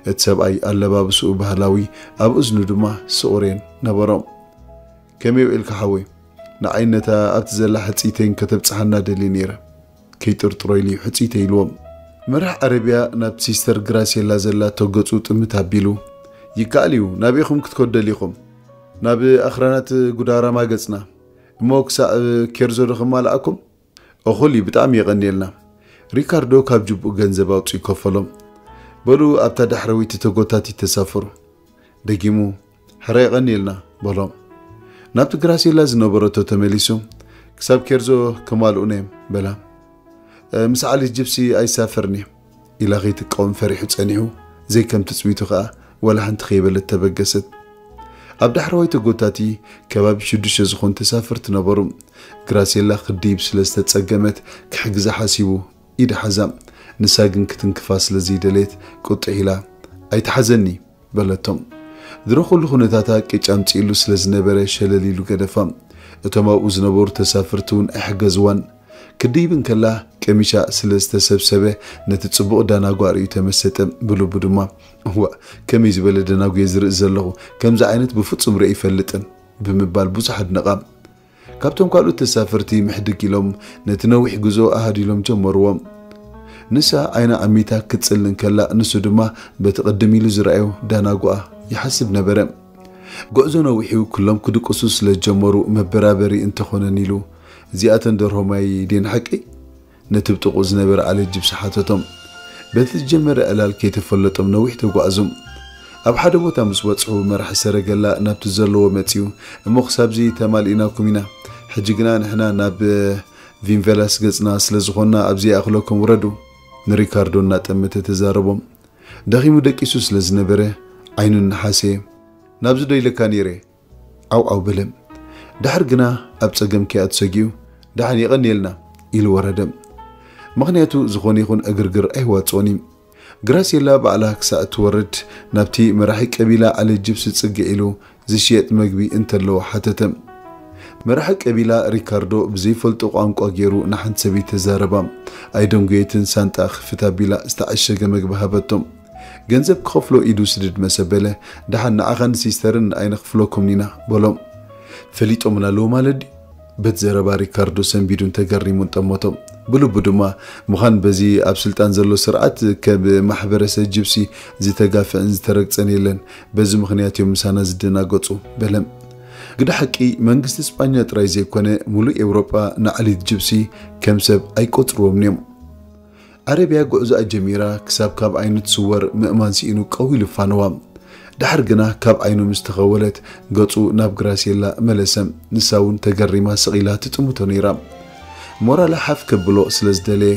እቲ ሰብኣይ ኣለባብስኡ ባህላዊ፣ ኣብ እዝኑ ድማ ስቑሬን ነበሮ። "ከመይ ውዒልካ ሓወይ? ንዓይ ነታ ኣብቲ ዘላ ሕጽይተይን ከተብጽሓና ደልየ ነይረ። ከይጥርጥሮ ኢሉ እዩ ሕጽይተይ" ኢልዎም። መራሕ ዓረብያ ናብ ሲስተር ግራሴላ ዘላቶ ገጹ ጥምት ኣቢሉ፣ "ይከኣል እዩ፣ ናበይኹም ክትከዱ ደሊኹም? ናብ ኣኽራናት ጉዳራማ ገጽና። እሞ ክሳዕ ኬርዞ ዶ ከማልኣኩም?" "እኹል እዩ፣ ብጣዕሚ የቐንየልና።" ሪካርዶ ካብ ጅብኡ ገንዘብ ኣውጺኡ ከፈሎም። "በሉ ኣብታ ዳሕረወይቲ ተጎታቲት ተሳፈሩ።" ደጊሙ፣ "ሕራይ የቐንየልና" በሎም። ናብቲ ግራሴላ ዝነበረቶ ተመሊሱ፣ "ክሳብ ኬርዞ ከማልኡና እዮም" በላ። "እ፣ ምስ ዓሌት ጅፕሲ ኣይሳፈርን እየ" ኢላ ከይትቃወም ፈሪሑ ጸኒሑ፣ ዘይከም ትጽቢቱ ከኣ ዋላ ሓንቲ ከይበለት ተበገሰት። ኣብ ዳሕረዋይ ተጎታቲ ከባቢ ሽዱሽተ ዝኾኑ ተሳፈርቲ ነበሩ። ግራሴላ ክድይብ ስለ ዝተጸገመት ክሕግዛ ሓሲቡ ኢዳ ሓዛ። ንሳ ግን ክትንክፋ ስለ ዘይደለየት ቁጥዕ ኢላ፣ "ኣይትሓዘኒ" በለቶ። ድሮ ኩሉ ኩነታታ ቅጭ ኣምጺእሉ ስለ ዝነበረ ሸለል ኢሉ ገደፋ። እቶም ኣብኡ ዝነበሩ ተሳፈርቲ እውን ኣይሓገዝዋን። ክድይብ እንከላ ቀሚሻ ስለ ዝተሰብሰበ ነቲ ጽቡቕ ዳናጉ ኣርእዩ ተመሰጠ። ብልቡ ድማ፣ "እዋእ፣ ከመይ ዝበለ ደናጉ እየ ዝርኢ ዘለኹ? ከምዚ ዓይነት ብፍጹም ርኢ ኣይፈልጥን" ብምባል ብዙሕ ኣድነቓ። ካብቶም ካልኦት ተሳፈርቲ ምሕድግ ኢሎም ነቲ ነዊሕ ጉዞ ኣሃዲሎም ጀመርዎ። ንሳ ዓይና ዓሚታ ክትጽሊ እንከላ፣ ንሱ ድማ በቲ ቅድም ኢሉ ዝረኣዮ ዳናጉኣ ይሓስብ ነበረ። ጉዕዞ ነዊሕ እዩ፣ ኩሎም ክድቅሱ ስለ ዝጀመሩ መበራበሪ እንተኾነን ኢሉ፣ "እዚኣተን ደርሆ ማይ ድየን ሓቂ?" ነቲ ብጥቕኡ ዝነበረ ዓሌት ጅብሲ ሓተቶም። በቲ ዝጀመረ ዕላል ከይተፈለጦም ነዊሕ ተጓዕዙ። ኣብ ሓደ ቦታ ምስ በጽሑ፣ መራሒ ሰረገላ ናብቲ ዘለዎ መጺኡ፣ "እሞ ክሳብዚ ተማሊእናኩም ኢና። ሕጂ ግና ንሕና ናብ ቪንቨላስ ገጽና ስለ ዝኾንና፣ ኣብዚ ይኣኽለኩም፣ ውረዱ።" ንሪካርዶ እናጠመተ ተዛረቦም። ደኺሙ ደቂሱ ስለ ዝነበረ፣ ዓይኑ እናሓሰየ፣ "ናብዚ ዶ ኢለካ ነይረ?" ዓው ዓው በለ። ድሓር ግና ኣብ ጸገም ከይኣቱ ሰጊኡ፣ "ደሓን የቐንየልና" ኢሉ ወረደ። ምኽንያቱ ዝኾነ ይኹን ዕግርግር ኣይዋጽኦን እዩ። ግራሴላ ባዕላ ክሳዕ እትወርድ ናብቲ መራሒ ቀቢላ ዓሌት ጅብሲ ጽግዕ ኢሉ ዝሽየጥ መግቢ እንተለዎ ሓተተ። መራሒ ቀቢላ ሪካርዶ ብዘይፈልጦ ቋንቋ ገይሩ ንሓንቲ ሰበይቲ ተዛረባ። ኣይደንጎየትን፣ ሳንጣ ክፍት ኣቢላ ዝተዓሸገ መግቢ ሃበቶም። ገንዘብ ክኸፍሎ ኢዱ ስድድ መሰበለ። "ደሓን ንዓኻን ሲስተርን ኣይነኽፍለኩምን ኢና" በሎም። "ፈሊጦምና ኣለዉ ማለት ድዩ?" በቲ ዘረባ ሪካርዶ ሰንቢዱን ተገሪሙን ጠመቶ። ብልቡ ድማ፣ "ምዃን በዚ ኣብ ስልጣን ዘሎ ስርዓት ከም ማሕበረሰብ ጅብሲ ዝተጋፍዕን ዝተረግጸን የለን። በዚ ምኽንያት እዮም ምሳና ዝደናገጹ" በለ። ግደ ሓቂ፣ መንግስቲ ስጳኛ ጥራይ ዘይኮነ፣ ሙሉእ ኤውሮጳ ንዓሌት ጅብሲ ከም ሰብ ኣይቆጽርዎምን እዮም። ዓረብያ ጉዕዞኣ ጀሚራ፣ ክሳብ ካብ ዓይኑ ትስወር ምእማን ስኢኑ ቀው ኢሉ ፋነዋ። ድሓር ግና ካብ ዓይኑ ምስ ተኸወለት፣ ገጹ ናብ ግራሴላ መለሰ። ንሳ እውን ተገሪማ ስቕ ኢላ ትጥምቶ ነይራ። ሞራላ ሓፍ ከብሎ ስለ ዝደለየ፣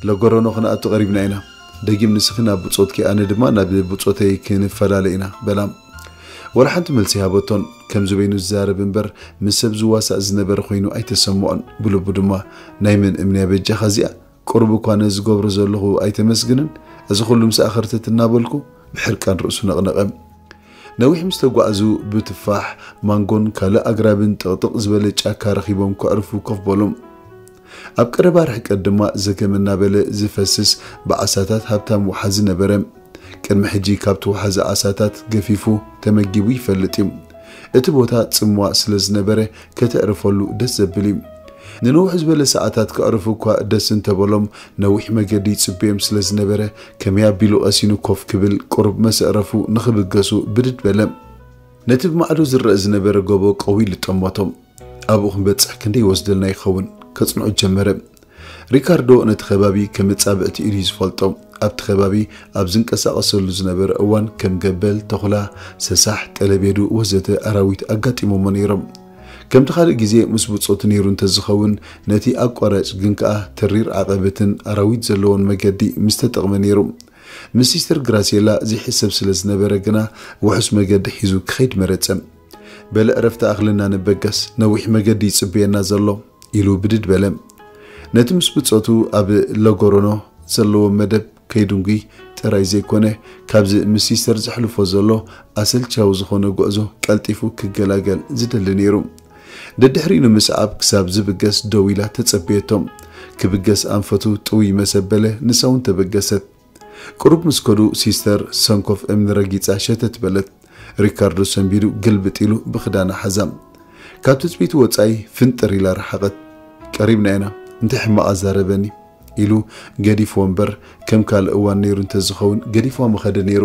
"ለጎረኖ ክንኣቱ ቀሪብና ኢና። ደጊም ንስኺ ናብ ብጾትኪ፣ ኣነ ድማ ናብ ብጾተይ ክንፈላለ ኢና" በላ። ወላ ሓንቲ መልሲ ሃበቶን። ከም ዝበይኑ ዝዛረብ እምበር፣ ምስ ሰብ ዝዋሳእ ዝነበረ ኮይኑ ኣይተሰምዖን። ብልቡ ድማ፣ "ናይ መን እምንያ በጃኻ እዚኣ? ቁሩብ እኳ ነዚ ዝገብሮ ዘለኹ ኣይተመስግንን? እዚ ኩሉ ምሳኣ ኸርተት እናበልኩ?" ብሕርቃን ርእሱ ነቕነቐ። ነዊሕ ምስ ተጓዕዙ፣ ብትፋሕ፣ ማንጎን ካልእ ኣግራብን ጥቕጥቕ ዝበለ ጫካ ረኺቦም ከዕርፉ ኮፍ በሉ። ኣብ ቀረባ ርሕቀት ድማ፣ ዘገም እናበለ ዝፈስስ ብዓሳታት ሃብታም ወሓዚ ነበረ። ቅድሚ ሕጂ ካብቲ ወሓዚ ዓሳታት ገፊፉ ተመጊቡ ይፈልጥ እዩ። እቲ ቦታ ጽምዋ ስለ ዝነበረ፣ ከተዕርፈሉ ደስ ዘብል እዩ። ንንውሕ ዝበለ ሰዓታት ከዕርፉ እኳ ደስ እንተበሎም፣ ነዊሕ መገዲ ይጽበዮም ስለ ዝነበረ፣ ከመይ ኣቢሉ ቀሲኑ ኮፍ ክብል፣ ቁሩብ መሰዕረፉ ንኽብገሱ ብድድ በለ። ነቲ ብማዕዶ ዝረአ ዝነበረ ጎቦ ቀው ኢሉ ጠመቶም። "ኣብኡ ክንበጽሕ ክንደይ ይወስደልና ይኸውን?" ከጽንዖ ጀመረ። ሪካርዶ ነቲ ከባቢ ከም መጻብዕቲ ኢሉ እዩ ዝፈልጦ። ኣብቲ ከባቢ ኣብ ዝንቀሳቐሰሉ ዝነበረ እዋን፣ ከም ገበል፣ ተኹላ፣ ሰሳሕ፣ ጠለቤዱ ወዘተ ኣራዊት ኣጋጢሞሞ ነይሮም። ከምቲ ካልእ ግዜ ምስ ብጾቱ ነይሩ እንተዝኸውን፣ ነቲ ኣቋራጭ ግን ከኣ ተሪር ዓቐበትን ኣራዊት ዘለዎን መገዲ ምስ ተጠቕመ ነይሩ። ምስ ሲስተር ግራሴላ ዘይሕሰብ ስለ ዝነበረ ግና፣ ውሑስ መገዲ ሒዙ ክኸይድ መረጸ። "በለ ዕረፍቲ ኣኽልና ንበገስ፣ ነዊሕ መገዲ ይጽበየና ዘሎ" ኢሉ ብድድ በለ። ነቲ ምስ ብጾቱ ኣብ ለጎሮኖ ዘለዎ መደብ ከይድንጉይ ጥራይ ዘይኮነ፣ ካብዚ ምስ ሲስተር ዘሕልፎ ዘሎ ኣሰልቻዊ ዝኾነ ጉዕዞ ቀልጢፉ ክገላገል ዝደሊ ነይሩ። ደድሕሪኡ ንምስዓብ ክሳብ ዝብገስ ደው ኢላ ተጸበየቶም። ክብገስ ኣንፈቱ ጥውይ መሰበለ፣ ንሳ እውን ተበገሰት። ቅሩብ ምስ ከዱ፣ ሲስተር ሰንኮፍ እምኒ ረጊጻ ሸተት በለት። ሪካርዶ ሰንቢዱ ግልብጥ ኢሉ ብኽዳና ሓዛ። ካብ ትጽቢቱ ወጻኢ ፍንጥር ኢላ ረሓቐት። "ቀሪብና ኢና፣ እንታይ ሕማቕ ኣዛረበኒ?" ኢሉ ገዲፍዎ እምበር፣ ከም ካልእ እዋን ነይሩ እንተዝኸውን፣ ገዲፍዋ ምኸደ ነይሩ።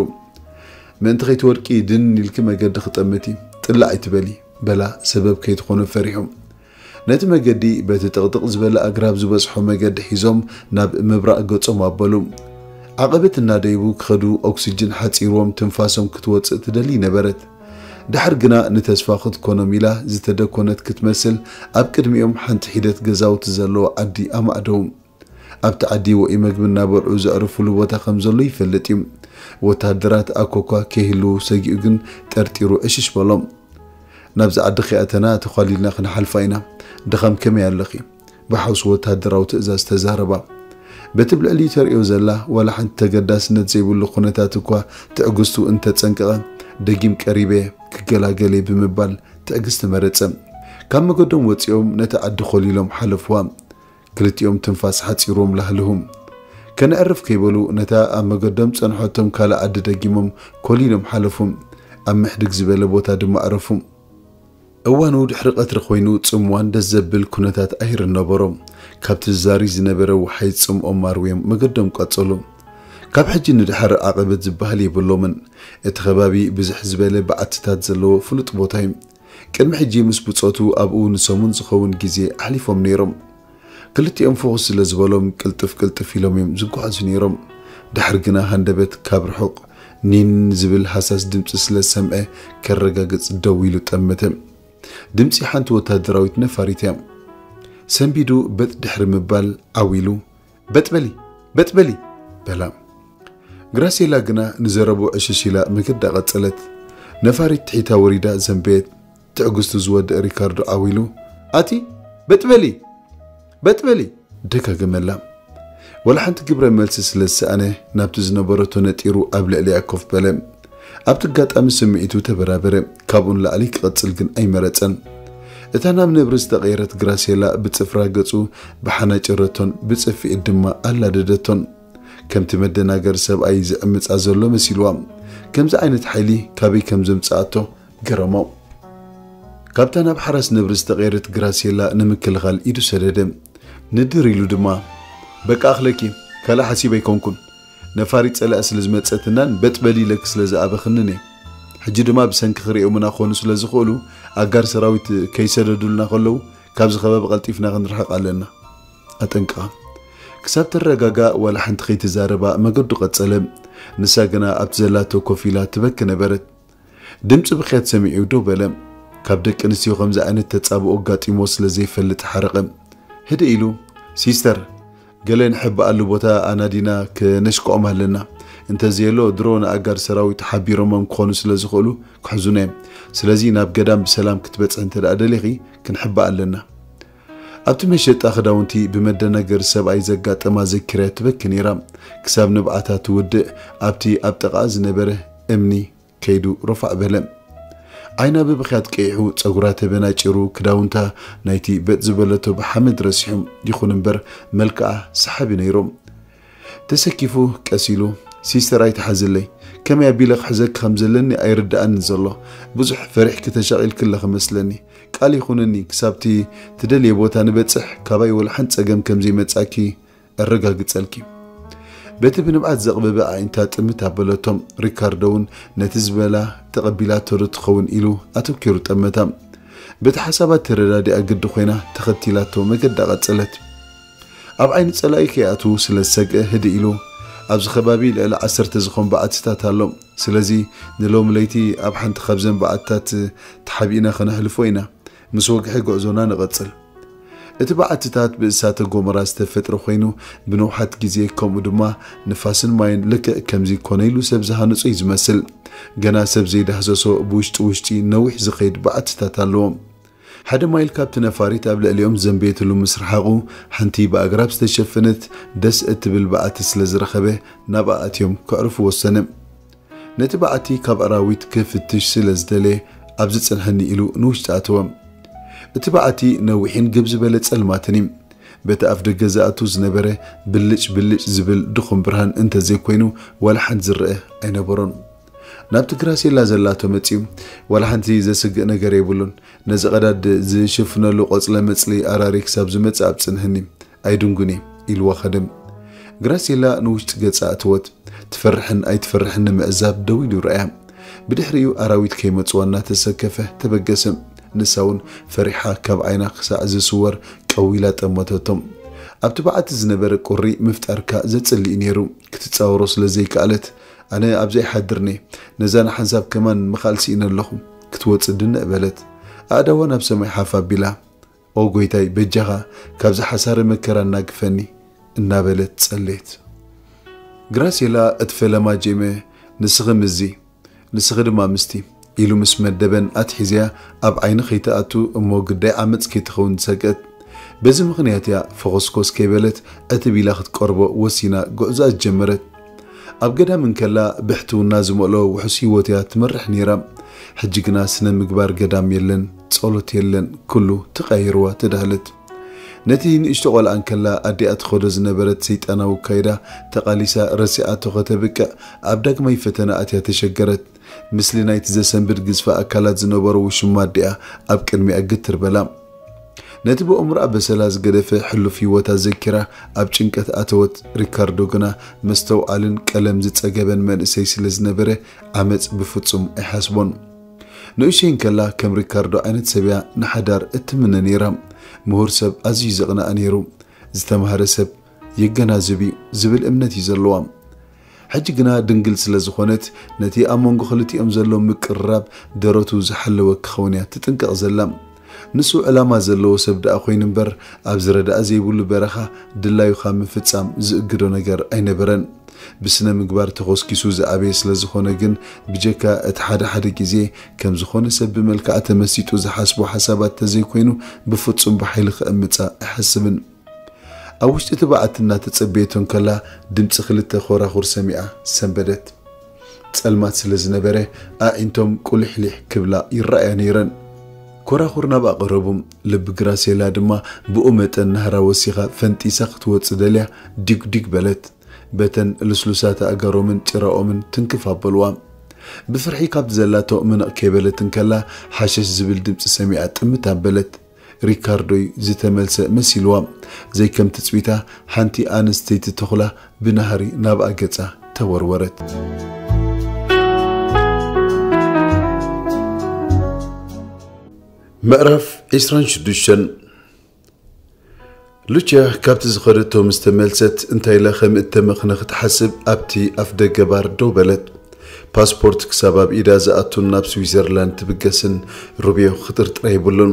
"ምእንቲ ከይትወድቂ ድን ኢልኪ መገዲ ክጠምቲ ጥላዕ ኣይትበሊ" በላ፣ ሰበብ ከይትኾኖ ፈሪሑ። ነቲ መገዲ በቲ ጥቕጥቕ ዝበለ ኣግራብ ዝበዝሖ መገዲ ሒዞም ናብ ምብራቕ ገጾም ኣበሉ። ዓቐበት እናደይቡ ክኸዱ፣ ኦክስጅን ሓጺርዎም ትንፋሶም ክትወጽእ ትደሊ ነበረት። ድሓር ግና ንተስፋ ክትኮኖም ኢላ ዝተደኮነት ክትመስል፣ ኣብ ቅድሚኦም ሓንቲ ሒደት ገዛውቲ ዘለዎ ዓዲ ኣማዕደዉ። ኣብቲ ዓዲ ውዑይ መግቢ እናበልዑ ዘዕርፉሉ ቦታ ከም ዘሎ ይፈልጥ እዩ። ወተሃደራት ኣኮኳ ከይህልዉ ሰጊኡ ግን ጠርጢሩ ዕሽሽ በሎም። "ናብዚ ዓዲ ከይኣተና ተዃሊልና ክንሓልፋ ኢና። ድኻም ከመይ ኣለኺ?" ብሓውሲ ወተሃደራዊ ትእዛዝ ተዛረባ። በቲ ብልዕሊኡ ተርእዮ ዘላ ዋላ ሓንቲ ተገዳስነት ዘይብሉ ኩነታት እኳ ትዕግስቱ እንተጸንቀቐ፣ ደጊም ቀሪበ ክገላገለ ብምባል ትዕግስቲ መረጸ። ካብ መገዶም ወጺኦም ነቲ ዓዲ ኮሊሎም ሓለፍዋ። ክልቲኦም ትንፋስ ሓጺርዎም ላህልሁ። ከነዕርፍ ከይበሉ ነታ ኣብ መገዶም ጸንሖቶም ካልእ ዓዲ ደጊሞም ኮሊሎም ሓለፉ። ኣብ ምሕድግ ዝበለ ቦታ ድማ ዕረፉ። እዋኑ ድሕሪ ቀትሪ ኮይኑ ጽምዋን ደስ ዘብል ኩነታት ኣየር ነበሮ። ካብቲ ዝዛሪ ዝነበረ ወሓይ ጽምኦም ኣርውዮም መገዶም ቀጸሉ። ካብ ሕጂ ንድሓር ዓቐበት ዝበሃል የብሎምን። እቲ ከባቢ ብዝሕ ዝበለ በዓትታት ዘለዎ ፍሉጥ ቦታ እዩ። ቅድሚ ሕጂ ምስ ብጾቱ ኣብኡ ንሰሙን ዝኸውን ግዜ ኣሕሊፎም ነይሮም። ክልቲኦም ፍኹስ ስለ ዝበሎም ቅልጥፍ ቅልጥፍ ኢሎም እዮም ዝጓዓዙ ነይሮም። ድሓር ግና ሃንደበት ካብ ርሑቕ ኒን ዝብል ሃሳስ ድምፂ ስለ ዝሰምዐ ከረጋግፅ ደው ኢሉ ጠመተ። ድምፂ ሓንቲ ወታደራዊት ነፋሪት እያ። ሰንቢዱ በጥ ድሕሪ ምባል ዓው ኢሉ በጥ በሊ፣ በጥ በሊ በላ። ግራሴላ ግና ንዘረቡ ዕሽሽ ኢላ መገዳ ቀጸለት። ነፋሪት ትሒታ ወሪዳ ዘንበየት። ትዕግስቱ ዝወድእ ሪካርዶ ዓው ኢሉ ኣቲ በጥ በሊ፣ በጥ በሊ ደጋገመላ። ወላ ሓንቲ ግብረ መልሲ ስለ ዝሰኣነ ናብቲ ዝነበረቶ ነጢሩ ኣብ ልዕሊኣ ኮፍ በለ። ኣብቲ ኣጋጣሚ ስምዒቱ ተበራበረ። ካብኡ ንላዕሊ ክቐጽል ግን ኣይመረጸን። እታ ናብ ነብሪ ዝተቐየረት ግራሴላ ብጽፍራ ገጹ ብሓና ጨረቶን ብጽፍዒት ድማ ኣላደደቶን። ከምቲ መደናገሪ ሰብኣይ ዝዕምጻ ዘሎ መሲልዋ። ከምዚ ዓይነት ሓይሊ ካበይ ከም ዘምጽኣቶ ገረሞ። ካብታ ናብ ሓራስ ነብሪ ዝተቐየረት ግራሴላ ንምክልኻል ኢዱ ሰደደ። ንድር ኢሉ ድማ በቃ ኣኽለኪ፣ ካልእ ሓሲበ ኣይኮንኩን። ነፋሪት ጸላኢ ስለ ዝመጸትናን በጥ በሊ ኢለኪ ስለ ዝኣበኽንን እየ። ሕጂ ድማ ብሰንኪ ክርእዮምና ክኾኑ ስለ ዝኽእሉ ኣጋር ሰራዊት ከይሰደዱልና ከለዉ ካብዚ ከባቢ ቀልጢፍና ክንርሕቕ ኣለና። ኣጠንቅቓ። ክሳብ ትረጋጋእ ዋላ ሓንቲ ከይተዛረባ መገዱ ቀጸለ። ንሳ ግና ኣብቲ ዘላቶ ኮፍ ኢላ ትበኪ ነበረት። ድምፂ ብኽያት ሰሚዑ ደው በለ። ካብ ደቂ ኣንስትዮ ከምዚ ዓይነት ተጻብኦ ኣጋጢሞ ስለ ዘይፈልጥ ሓረቐ። ህድእ ኢሉ ሲስተር፣ ገለ ንሕበኣሉ ቦታ ኣናዲና ክነሽክዖም ኣለና። እንተዘየሎ ድሮ ንኣጋር ሰራዊት ሓቢሮሞም ክኾኑ ስለ ዝኽእሉ ክሕዙና እዮም። ስለዚ ናብ ገዳም ብሰላም ክትበጽሒ እንተ ደኣ ደሊኺ ክንሕበኣ ኣለና። ኣብቲ መሸጣ ክዳውንቲ ብመደናገሪ ሰብኣይ ዘጋጠማ ዘኪርያ ትበኪ ነይራ። ክሳብ ንብዓታ ትውድእ ኣብቲ ኣብ ጥቓኣ ዝነበረ እምኒ ከይዱ ረፋዕ በለ። ዓይና ብብኽያት ቀይሑ፣ ጸጉራ ተበናጪሩ፣ ክዳውንታ ናይቲ በጥ ዝበለቶ ብሓመድ ረሲሑ። ይኹን እምበር መልክዓ ሰሓቢ ነይሩ። ተሰኪፉ ቀስ ኢሉ፣ ሲስተር ኣይትሓዝለይ፣ ከመይ ኣቢለ ክሕዘኪ ከም ዘለኒ ኣይርድኣንን ዘሎ። ብዙሕ ፈሪሕኪ ተሻቒልኪ ኣለኺ መስለኒ። ቃል ይኹንኒ ክሳብቲ ትደልየ ቦታ ንበጽሕ ካባይ ወላ ሓንቲ ጸገም ከም ዘይመጻኪ ኣረጋግጸልኪ። በቲ ብንብዓት ዘቕበበ ኣዒንታ ጥምት ኣበለቶም። ሪካርዶ እውን ነቲ ዝበላ ተቐቢላቶ ዶ ትኸውን ኢሉ ኣተኪሩ ጠመታ። በቲ ሓሳባት ተረዳዲኣ ግዲ ኮይና ተኸቲላቶ መገዳ ቀጸለት። ኣብ ዓይኒ ጸላኢ ከይኣትዉ ስለ ዝሰግአ ህድእ ኢሉ፣ ኣብዚ ከባቢ ልዕሊ ዓሰርተ ዝኾን በዓትታት ኣሎ። ስለዚ ንሎሚ ለይቲ ኣብ ሓንቲ ካብዘን በዓትታት ተሓቢእና ከነሕልፎ ኢና። ምስ ወግሐ ጉዕዞና ንቐጽል። እቲ በዓትታት ብእሳተ ጎመራ ዝተፈጥረ ኮይኑ ብነውሓት ግዜ ከምኡ ድማ ንፋስን ማይን ልክዕ ከምዚ ኮነ ኢሉ ሰብ ዝሃነጾ እዩ ዝመስል። ገና ሰብ ዘይዳህሰሶ ብውሽጢ ውሽጢ ነዊሕ ዝኸይድ በዓትታት ኣለዎ። ሓደ ማይል ካብቲ ነፋሪት ኣብ ልዕሊኦም ዘንበየትሉ ምስ ረሓቑ ሓንቲ ብኣግራብ ዝተሸፈነት ደስ እትብል በዓቲ ስለ ዝረኸበ ናብኣ ኣትዮም ከዕርፉ ወሰነ። ነቲ በዓቲ ካብ ኣራዊት ክፍትሽ ስለ ዝደለየ ኣብዚ ጽንሐኒ ኢሉ ንውሽጢ ኣተወ። እቲ በዓቲ ነዊሕን ግብ ዝበለ ጸልማትን እዩ። በቲ ኣፍ ደገ ዝኣቱ ዝነበረ ብልጭ ብልጭ ዝብል ድኹም ብርሃን እንተዘይኮይኑ ዋላ ሓንቲ ዝረአ ኣይነበሮን። ናብቲ ግራሴላ ዘላቶ መጺኡ ዋላ ሓንቲ ዘስግእ ነገር የብሉን። ነዚ ቀዳድ ዝሽፍነሉ ቆጽለ መጽሊ ኣራሪ ክሳብ ዝመጽእ ኣብ ጽንሕኒ ኣይድንጉን እየ ኢልዋ ኸደ። ግራሴላ ንውሽጢ ገጻ ኣተወት። ትፈርሕን ኣይትፈርሕን ንምዕዛብ ደው ኢሉ ረኣያ። ብድሕሪኡ ኣራዊት ከይመጽዋ እናተሰከፈ ተበገሰ። ንሳ እውን ፈሪሓ ካብ ዓይና ክሳዕ ዝስወር ቀዊላ ጠመተቶም። ኣብቲ በዓቲ ዝነበረ ቁሪ ምፍጣርካ ዘጽልእ ነይሩ። ክትጻወሮ ስለ ዘይከኣለት ኣነ ኣብዚ ኣይሓድርኒ፣ ነዛ ንሓንሳብ ከማን ምኻል ስኢነ ኣለኹ። ክትወጽእ ድንዕ በለት። ኣእዳዋ ናብ ሰማይ ሓፍ ኣቢላ ኦ ጎይታይ በጃኻ ካብዚ ሓሳረ መከራ እናግፈኒ እናበለት ጸለየት። ግራሴላ እቲ ፈለማ ጄመ ንስኺ ምስዚ ንስኺ ድማ ምስቲ ኢሉ ምስ መደበን ኣትሒዝያ ኣብ ዓይኒ ከይትኣቱ እሞ ግዳይ ዓመጽ ከይትኸውን ዝሰግአት። በዚ ምኽንያት እያ ፈኾስኮስ ከይበለት ዕትብ ኢላ ክትቀርቦ ወሲና ጉዕዞኣ ዝጀመረት። ኣብ ገዳም እንከላ ብሕትውና ዝመልኦ ውሑስ ህይወት እያ ትመርሕ ነይራ። ሕጂ ግና ስነ ምግባር ገዳም የለን፣ ጸሎት የለን፣ ኩሉ ተቐይርዋ ተዳህለት። ነቲ ንእሽቶ ቆልዓ እንከላ ኣዲኣ ትኸዶ ዝነበረት ሰይጣናዊ ኣካይዳ ተቓሊሳ ረሲዓቶ ከተብቅዕ ኣብ ዳግማይ ፈተና ኣትያ ተሸገረት። ምስሊ ናይቲ ዘሰንብድ ግዝፈ ኣካላት ዝነበሮ ውሽማ ኣዲኣ ኣብ ቅድሚኣ ግትር በላ። ነቲ ብእምሮኣ በሰላ ዝገደፈ ሕሉፍ ህይወታ ዘኪራ ኣብ ጭንቀት ኣተወት። ሪካርዶ ግና መስተውዓልን ቀለም ዝጸገበን መንእሰይ ስለ ዝነበረ ዓመጽ ብፍጹም ኣይሓስቦን። ንእሽተይ እንከላ ከም ሪካርዶ ዓይነት ሰብ እያ ንሓዳር እትምነ ነይራ። ምሁር ሰብ ኣዝዩ ዘቕንኣ ነይሩ። ዝተማህረ ሰብ የገናዝብ እዩ ዝብል እምነት እዩ ዘለዋ። ሕጂ ግና ድንግል ስለ ዝኾነት ነቲ ኣብ መንጎ ክልቲኦም ዘሎ ምቅርራብ ደረቱ ዝሓለወ ክኸውን እያ ትጥንቀቕ ዘላ። ንሱ ዕላማ ዘለዎ ሰብ ደኣ ኮይኑ እምበር ኣብዚ ረዳእ ዘይብሉ በረኻ ድላዩ ካብ ምፍጻም ዝእግዶ ነገር ኣይነበረን። ብስነ ምግባር ተኾስኪሱ ዝኣበየ ስለ ዝኾነ ግን ብጀካ እቲ ሓደ ሓደ ግዜ ከም ዝኾነ ሰብ ብመልክዓ ተመሲጡ ዝሓስቦ ሓሳባት ተዘይኮይኑ ብፍጹም ብሓይሊ ከእምጻ ኣይሓስብን። ኣብ ውሽጢ እቲ በዓቲ እናተጸበየቶ እንከላ ድምጺ ክልተ ኮራኹር ሰሚዓ ሰንበደት። ጸልማት ስለ ዝነበረ ኣዒንቶም ቁሊሕሊሕ ክብላ ይረኣያ ነይረን። ኮራኹር ናብኣ ቀረቡ። ልቢ ግራሴላ ድማ ብኡ መጠን ናህራ ወሲኻ ፈንጢሳ ክትወጽእ ደልያ ዲግ ዲግ በለት። በተን ልስሉሳት ኣእጋሮምን ጭራኦምን ትንክፍ ኣበልዋ። ብፍርሒ ካብ ዘላቶ ምንቕ ከይበለት እንከላ ሓሸሽ ዝብል ድምጺ ሰሚዓ ጥምት ኣበለት። ሪካርዶይ ዝተመልሰ መሲልዋ። ዘይከም ትጽቢታ ሓንቲ ኣንስተይቲ ተኹላ ብናህሪ ናብኣ ገጻ ተወርወረት። ምዕራፍ ዕስራን ሽዱሽተን። ሉቺያ ካብቲ ዝኸደቶ ምስ ተመልሰት እንታይ ኢላ ከም እተመኽነ ክትሓስብ ኣብቲ ኣፍ ደገ ባር ደው በለት። ፓስፖርት ክሳብ ኣብ ኢዳ ዝኣቱን ናብ ስዊዘርላንድ ትብገስን ሩብዮ ክጥርጥር የብሉን።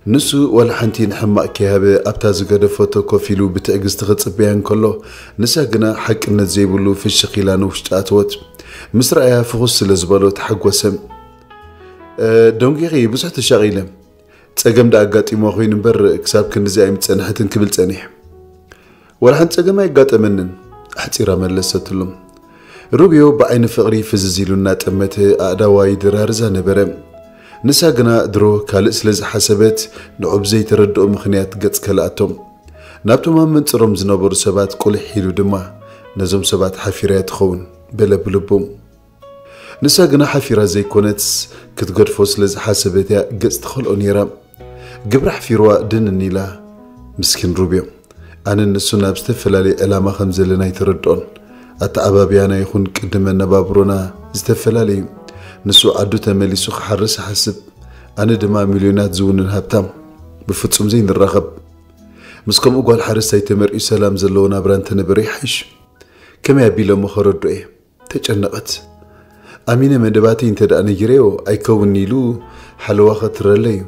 ንሱ ዋላ ሓንቲ ንሕማቕ ከይሃበ ኣብታ ዝገደፈቶ ኮፍ ኢሉ ብትዕግስቲ ክጽበያ እንከሎ፣ ንሳ ግና ሓቅነት ዘይብሉ ፍሽኽ ኢላ ንውሽጢ ኣተወት። ምስ ረኣያ ፍኹስ ስለ ዝበሎ ተሓጎሰ። "እ፣ ደንጒኺ ብዙሕ ተሻቒለ። ጸገም ደኣ ኣጋጢሞ ኮይኑ እምበር ክሳብ ክንድዚ ኣይምጸንሐትን" ክብል ጸኒሕ። "ዋላ ሓንቲ ጸገም ኣይጋጠመንን" ኣሕጺራ መለሰትሉ። ሩብዮ ብዓይኒ ፍቕሪ ፍዝዝ ኢሉ እናጠመተ ኣእዳዋ ይድራርዛ ነበረ። ንሳ ግና ድሮ ካልእ ስለ ዝሓሰበት ንዑ ብዘይተረድኦ ምኽንያት ገጽ ከልኣቶም። ናብቶም ኣብ መንጽሮም ዝነበሩ ሰባት ቁልሕ ኢሉ ድማ ነዞም ሰባት ሓፊረያ ትኸውን በለ ብልቡ። ንሳ ግና ሓፊራ ዘይኮነትስ ክትገድፎ ስለ ዝሓሰበት እያ ገጽ ትኸልኦ ነይራ። ግብሪ ሓፊርዋ ድንን ኢላ። ምስኪን ሩብዮ። ኣነን ንሱን ኣብ ዝተፈላለየ ዕላማ ከም ዘለና ኣይተረድኦን። ኣተዓባብያና ይኹን ቅዲ መነባብሮና ዝተፈላለየ እዩ። ንሱ ዓዱ ተመሊሱ ክሓርስ ይሓስብ። ኣነ ድማ ሚልዮናት ዝውንን ሃብታም። ብፍጹም ዘይንራኸብ። ምስ ከምኡ ጓል ሓረስታይ ተመርዕዩ ሰላም ዘለዎ ናብራ እንተነበረ ይሓይሽ። ከመይ ኣቢለ እሞ ከረድኦ እየ? ተጨነቐት። ኣሚነ መደባተይ እንተ ደኣ ነጊረዮ ኣይከውን ኢሉ ሓለዋ ከትረለይ እዩ።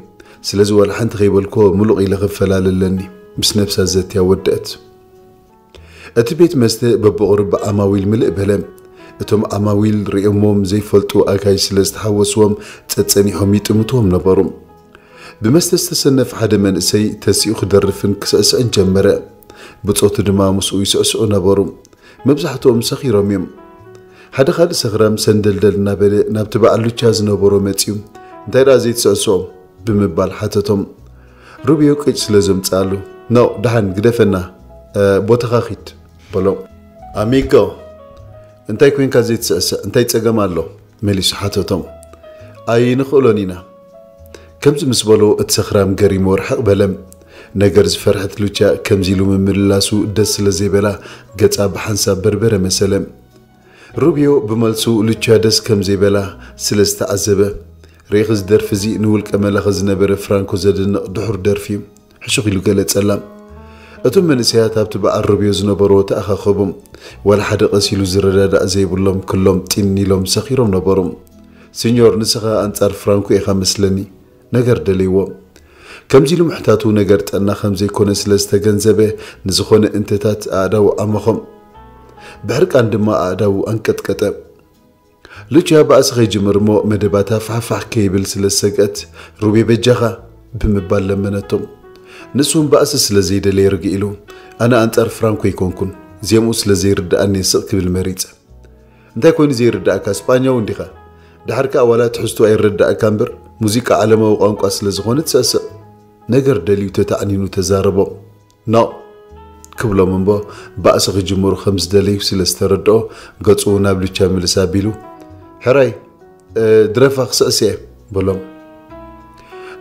ስለዚ ዋላ ሓንቲ ከይበልኮ ምሉቕ ኢለ ክፈላለ ኣለኒ። ምስ ነብሳ ዘትያ ወደአት። እቲ ቤት መስተ በብቑሩብ ብዓማዊል ምልእ በለ። እቶም ዓማዊል ርእዮሞም ዘይፈልጡ ኣጋይሽ ስለ ዝተሓወስዎም ጸጸኒሖም ይጥምትዎም ነበሩ። ብመስተ ዝተሰነፈ ሓደ መንእሰይ ተሲኡ ክደርፍን ክስዕስዕን ጀመረ። ብጾቱ ድማ ምስኡ ይስዕስዑ ነበሩ። መብዛሕትኦም ሰኺሮም እዮም። ሓደ ካልእ ሰኽራም ሰንደልደል እናበለ ናብቲ በዓል ሉቻ ዝነበሮ መጺኡ፣ "እንታይ ደኣ ዘይትስዕስዖም?" ብምባል ሓተቶም። ሩብዮ ቅጭ ስለ ዘምጽኣሉ፣ "ኖ፣ ደሓን ግደፈና፣ እ፣ ቦታኻ ኺድ" በሎ። "ኣሚጎ፣ እንታይ ኮይንካ ዘይትስዕስዕ? እንታይ ጸገም ኣሎ?" መሊሱ ሓተቶም። "ኣይንኽእሎን ኢና።" ከምዚ ምስ በሎ እቲ ሰኽራም ገሪሙ ርሕቕ በለ። ነገር ዝፈርሐት ሉቻ ከምዚ ኢሉ ምምልላሱ ደስ ስለ ዘይበላ ገጻ ብሓንሳብ በርበረ መሰለ። ሩብዮ ብመልሱ ሉቻ ደስ ከም ዘይበላ ስለ ዝተዓዘበ፣ "ርኢኺ እዚ ደርፊ እዚ ንውልቀ መላኺ ዝነበረ ፍራንኮ ዘድንቕ ድሑር ደርፊ እዩ።" ሕሹኽ ኢሉ ገለጸላ። እቶም መንእሰያት ኣብቲ በዓል ሩብዮ ዝነበርዎ ተኣኻኸቡ። ዋላ ሓደ ቀስ ኢሉ ዝረዳዳእ ዘይብሎም ክሎም ጢን ኢሎም ሰኺሮም ነበሩ። "ሲኞር፣ ንስኻ ኣንጻር ፍራንኮ ኢኻ መስለኒ?" ነገር ደልይዎ። ከምዚ ኢሉ ምሕታቱ ነገር ጥዕና ከም ዘይኮነ ስለ ዝተገንዘበ፣ ንዝኾነ እንተታት ኣእዳዉ ዓመኾም። ብሕርቃን ድማ ኣእዳዉ ኣንቀጥቀጠ። ሉቺያ ባእሲ ከይጅምር እሞ መደባታ ፋሕፋሕ ከይብል ስለ ዝሰግአት፣ "ሩቤ በጃኻ" ብምባል ለመነቶ። ንሱ እውን ባእሲ ስለ ዘይደለየ ርግእ ኢሉ፣ "ኣነ ኣንጻር ፍራንኮ ኣይኮንኩን፣ ዜምኡ ስለ ዘይርድኣኒ እየ ስቕ ክብል መሪጸ።" "እንታይ ኮይኑ ዘይርድኣካ? ስጳኛዊ እንዲኻ? ድሓር ከኣ ዋላ ትሕዝቱ ኣይረድኣካ እምበር፣ ሙዚቃ ዓለማዊ ቋንቋ ስለ ዝኾነ ትስዕስዕ" ነገር ደልዩ ተታዕኒኑ ተዛረቦ። "ኖ" ክብሎም እምቦ፣ ባእሲ ክጅምሩ ከም ዝደለዩ ስለ ዝተረድኦ፣ ገጹ ናብ ሉቻ ምልስ ኣቢሉ፣ "ሕራይ፣ ድረፋ ክስዕስ እየ በሎም።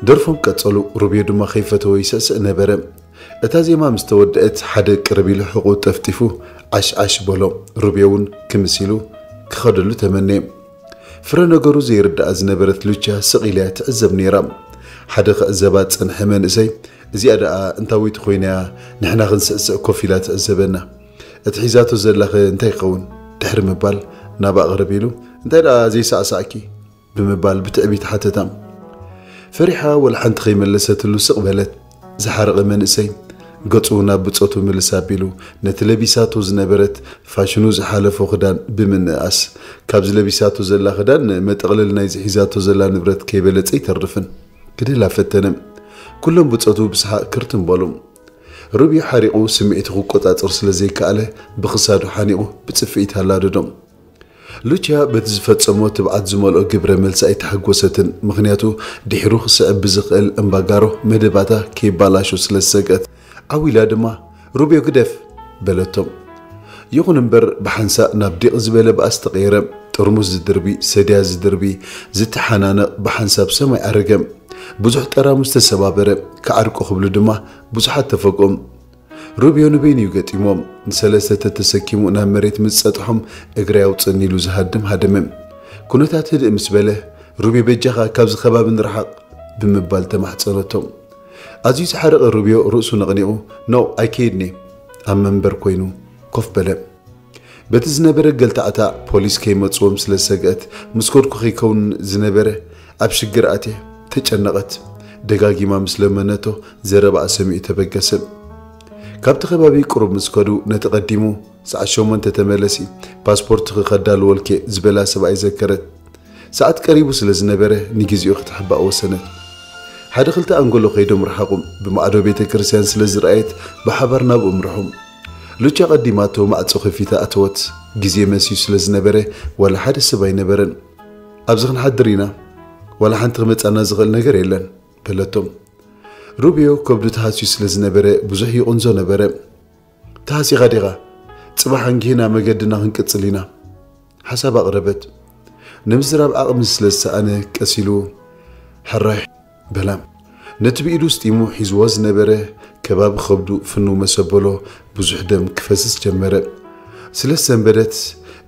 ደርፎም ቀጸሉ። ሩብዮ ድማ ከይፈተወ ይስዕስዕ ነበረ። እታ ዜማ ምስ ተወደአት ሓደ ቅርብ ኢሉ ሕቑ ጠፍጢፉ ዓሽዓሽ በሎ። ሩብዮ እውን ክምስ ኢሉ ክኸደሉ ተመነየ። ፍረ ነገሩ ዘይርድኣ ዝነበረት ሉቻ ስቕ ኢላ እያ ትዕዘብ ነይራ። ሓደ ክዕዘባ ዝጸንሐ መንእሰይ እዚኣ ደኣ እንታወይቲ ኮይና እያ ንሕና ክንስዕስዕ ኮፍ ኢላ ትዕዘበና? እቲ ሒዛቶ ዘላኸ እንታይ ይኸውን? ድሕሪ ምባል ናብኣ ቅርብ ኢሉ እንታይ ደኣ ዘይሳዕሳዕኪ? ብምባል ብትዕቢት ሓተታ። ፈሪሓ ወላ ሓንቲ ከይመለሰትሉ ስቕ በለት። ዝሓረቐ መንእሰይ ገጹ ናብ ብጾቱ ምልስ ኣቢሉ ነቲ ለቢሳቶ ዝነበረት ፋሽኑ ዝሓለፎ ክዳን ብምንእኣስ ካብዚ ለቢሳቶ ዘላ ክዳን መጠቕለል ናይዚ ሒዛቶ ዘላ ንብረት ከይበለጸ ይተርፍን ክድህላ ፈተነ። ኩሎም ብጾቱ ብሰሓቕ ክርትም በሉ። ሩብዮ ሓሪቑ ስምዒቱ ክቆጻጸር ስለ ዘይከኣለ ብኽሳዱ ሓኒቑ ብጽፍኢት ኣላደዶ። ሉቻ በቲ ዝፈጸሞ ትብዓት ዝመልኦ ግብረ መልሲ ኣይተሓጎሰትን፣ ምኽንያቱ ድሒሩ ክስዕብ ብዝኽእል እምባጋሮ መደባታ ከይባላሾ ስለ ዝሰግአት። ዓው ኢላ ድማ ሩብዮ ግደፍ በለቶ። ይኹን እምበር ብሓንሳእ ናብ ዲቕ ዝበለ ባእሲ ተቐየረ። ጥርሙስ ዝድርቢ፣ ሰድያ ዝድርቢ፣ ዝተሓናነቕ ብሓንሳብ ሰማይ ዓረገ። ብዙሕ ጠራሙስ ተሰባበረ። ክዓርቁ ክብሉ ድማ ብዙሓት ተፈግኦም። ሩብዮ ንበይኑ እዩ ገጢሞም። ንሰለስተ ተተሰኪሙ ናብ መሬት ምስ ጸጥሖም እግረይ ኣውጽእኒ ኢሉ ዝሃድም ሃደመ። ኩነታት ህድእ ምስ በለ ሩብዮ በጃኻ ካብዚ ከባቢ ንርሓቕ ብምባል ተማሕጸነቶ። ኣዝዩ ዝሓረቐ ሩብዮ ርእሱ ነቕኒቑ ኖ ኣይከይድኒ ኣብ መንበር ኮይኑ ኮፍ በለ። በቲ ዝነበረ ገልታዕታ ፖሊስ ከይመጽዎም ስለ ዝሰግአት ምስ ከድኩ ከይከውን ዝነበረ ኣብ ሽግር ኣትየ ተጨነቐት። ደጋጊማ ምስ ለመነቶ ዘረባኣ ሰሚዑ ተበገሰ። ካብቲ ከባቢ ቅሩብ ምስ ከዱ ነቲ ቀዲሙ ሰዓት ሸሞንተ ተመለሲ ፓስፖርትኺ ከዳልወልኪ ዝበላ ሰብኣይ ዘከረት። ሰዓት ቀሪቡ ስለ ዝነበረ ንግዜኡ ክትሕባእ ወሰነት። ሓደ ክልተ ኣንጎሎ ከይዶም ረሓቑ። ብማዕዶ ቤተ ክርስቲያን ስለ ዝረኣየት ብሓባር ናብኡ ምርሑ። ሉቻ ቀዲማቶ ማዕጾ ከፊታ ኣተወት። ግዜ መስዩ ስለ ዝነበረ ዋላ ሓደ ሰብ ኣይነበረን። ኣብዚ ክንሓድር ኢና፣ ዋላ ሓንቲ ክመጻና ዝኽእል ነገር የለን በለቶም። ሩብዮ ከብዱ ተሃስዩ ስለ ዝነበረ ብዙሕ ይቕንዞ ነበረ። ተሃሲኻ ዲኻ? ጽባሕ ኣንጊህና መገድና ክንቅጽል ኢና። ሓሳብ ኣቕረበት። ንምዝራብ ዓቕሚ ስለ ዝሰኣነ ቀስ ኢሉ ሕራይ በላ። ነቲ ብኢዱ ስጢሙ ሒዝዎ ዝነበረ ከባቢ ከብዱ ፍንው መሰበሎ ብዙሕ ደም ክፈስስ ጀመረ። ስለ ዝሰንበደት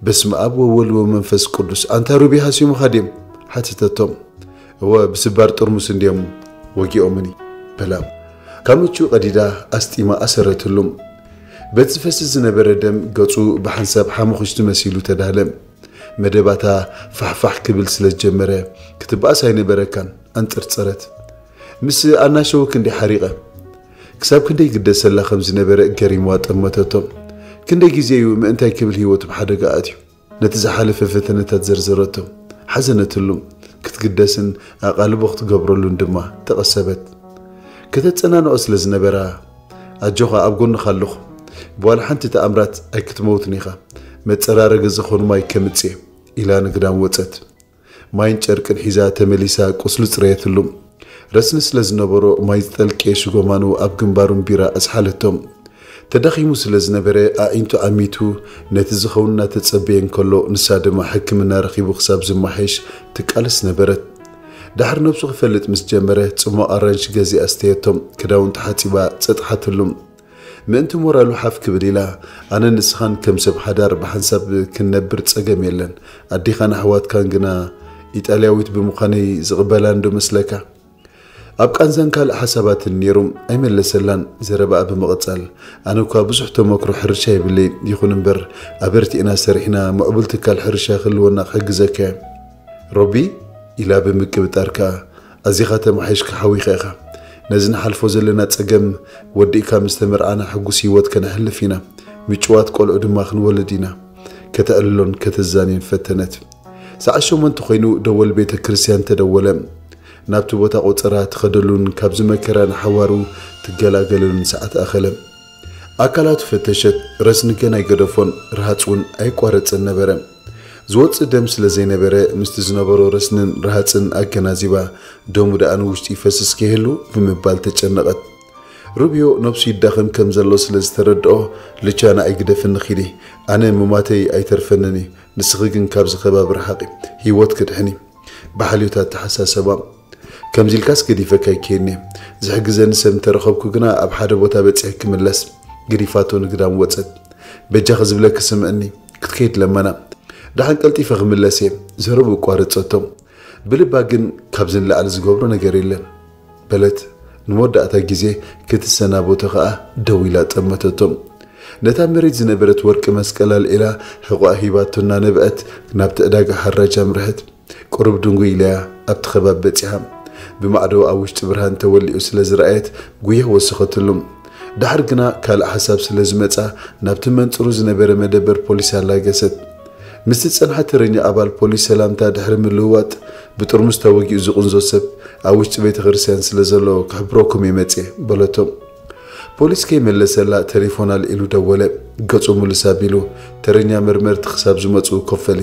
በስመ ኣብ ወወልድ ወመንፈስ ቅዱስ ኣንታ ሩቢ ሃሲሙኻ ድዮም? ሓተተቶም። እወ ብስባር ጥርሙስ እንድዮም ወጊኦምኒ በላ። ካብ ምቹ ቀዲዳ ኣስጢማ ኣሰረትሉ። በቲ ዝፈስስ ዝነበረ ደም ገጹ ብሓንሳብ ሓሙኽሽቲ መሲሉ ተዳህለ። መደባታ ፋሕፋሕ ክብል ስለ ዝጀመረ ክትበኣስ ኣይነበረካን ኣንጸርጸረት። ምስ ኣናሸወ ክንደይ ሓሪቐ ክሳብ ክንደይ ግደሰላ ከም ዝነበረ ገሪምዋ ጠመተቶ። ክንደይ ግዜ እዩ ምእንታይ ክብል ህይወቱ ብሓደጋ ኣትዩ። ነቲ ዝሓለፈ ፈተነታት ዘርዘረቶ። ሓዘነትሉ። ክትግደስን ኣቓልቦ ክትገብረሉን ድማ ተቐሰበት። ከተጸናንዖ ስለ ዝነበራ ኣጆኻ ኣብ ጎንኻ ኣለኹ። ብዋላ ሓንቲ ተኣምራት ኣይክትመውትን ኢኻ። መጸራረጊ ዝኾን ማይ ከምጽእ ኢላ ንግዳም ወጸት። ማይን ጨርቅን ሒዛ ተመሊሳ ቁስሉ ጽረየትሉ። ረስኒ ስለ ዝነበሮ ማይ ዝጠልቀየ ሽጎማኑ ኣብ ግንባሩን ቢራ ኣስሓለቶም። ተዳኺሙ ስለ ዝነበረ ኣዒንቱ ዓሚቱ ነቲ ዝኸውን እናተጸበየ እንከሎ ንሳ ድማ ሕክምና ረኺቡ ክሳብ ዝመሓየሽ ትቃለስ ነበረት። ዳሕር ነብሱ ክፈልጥ ምስ ጀመረ ጽሟቕ ኣራንሺ ገዚኣ ኣስተየቶም። ክዳውንቲ ሓጺባ ጸጥሓትሉ። ምእንቲ ሞራሉ ሓፍ ክብል ኢላ ኣነ ንስኻን ከም ሰብ ሓዳር ብሓንሳብ ክንነብር ጸገም የለን። ኣዴኻን ኣሕዋትካን ግና ኢጣልያዊት ብምዃነይ ዝቕበላን ዶ መስለካ? ኣብ ቃንዛን ካልእ ሓሳባትን ነይሩ ኣይመለሰላን። ዘረባኣ ብምቕጻል ኣነ እኳ ብዙሕ ተመክሮ ሕርሻ የብለይን፣ ይኹን እምበር ኣበርቲዕና ሰሪሕና ምዕቡል ትካል ሕርሻ ክህልወና ክሕግዘካ እየ። ሮቢ ኢላ ብምቅብጣር ከኣ ኣዚኻ ተማሒሽካ ሓዊኻ ኢኻ። ነዚ ንሓልፎ ዘለና ጸገም ወዲእካ ምስ ተመርዓና ሕጉስ ህይወት ከነሕልፍ ኢና። ምጭዋት ቆልዑ ድማ ክንወልድ ኢና። ከተዕልሎን ከተዛንዮን ፈተነት። ሰዓት ሸሞንተ ኮይኑ ደወል ቤተ ክርስቲያን ተደወለ። ናብቲ ቦታ ቆጸራ ትኸደሉን ካብዚ መከራ ንሓዋሩ ትገላገለሉን ሰዓት ኣኸለ። ኣካላቱ ፈተሸት፣ ረስኒ ገና ኣይገደፎን፣ ረሃጽ እውን ኣይቋረጸን ነበረ። ዝወጽእ ደም ስለ ዘይነበረ ምስቲ ዝነበሮ ረስንን ረሃጽን ኣገናዚባ ደሙ ደኣ ንውሽጢ ይፈስስ ከይህሉ ብምባል ተጨነቐት። ሩብዮ ነብሱ ይዳኸም ከም ዘሎ ስለ ዝተረድኦ ልቻ ንዓይ ግደፍኒ ኪዲ፣ ኣነ ምማተይ ኣይተርፈንን እዩ፣ ንስኺ ግን ካብዚ ከባቢ ርሓቒ፣ ህይወት ክድሕን እዩ። ብሓልዮት ኣተሓሳሰባ። ከምዚ ኢልካስ ገዲፈካ ኣይከይድን እየ። ዝሕግዘኒ ሰብ እንተረኸብኩ ግና ኣብ ሓደ ቦታ በጺሐ ክምለስ። ገዲፋቶ ንግዳም ወጸት። በጃኺ ዝብለኪ ስምዕኒ፣ ክትከይድ ለመና። ደሓን ቀልጢፈ ክምለስ እየ። ዘረቡ ኣቋረጸቶ። ብልባ ግን ካብዚ ንላዕሊ ዝገብሮ ነገር የለን በለት። ንመወዳእታ ግዜ ክትሰናበቶ ከኣ ደው ኢላ ጠመተቶ። ነታ መሬት ዝነበረት ወርቂ መስቀል ኣልዒላ ሕቖኣ ሂባቶ እናነብዐት ናብቲ ዕዳጋ ሓራጅ ኣምርሐት። ቁሩብ ድንጉይ ኢላያ ኣብቲ ከባቢ በጺሓ። ብማዕዶ ኣብ ውሽጢ ብርሃን ተወሊዑ ስለ ዝረኣየት ጉያ ወሰኸትሉ። ደሓር ግና ካልእ ሓሳብ ስለ ዝመጻ ናብቲ መንጽሩ ዝነበረ መደበር ፖሊስ ኣላገሰት። ምስቲ ዝጸንሓ ተረኛ ኣባል ፖሊስ ሰላምታ ድሕሪ ምልውዋጥ፣ ብጥርሙስ ተወጊኡ ዝቕንዞ ሰብ ኣብ ውሽጢ ቤተ ክርስቲያን ስለ ዘሎ ክሕብረኩም እየ መጽየ በለቶ። ፖሊስ ከይመለሰላ ተሌፎን ኣልዒሉ ደወለ። ገጹ ምልስ ኣቢሉ፣ ተረኛ መርመርቲ ክሳብ ዝመጹ ኮፈሊ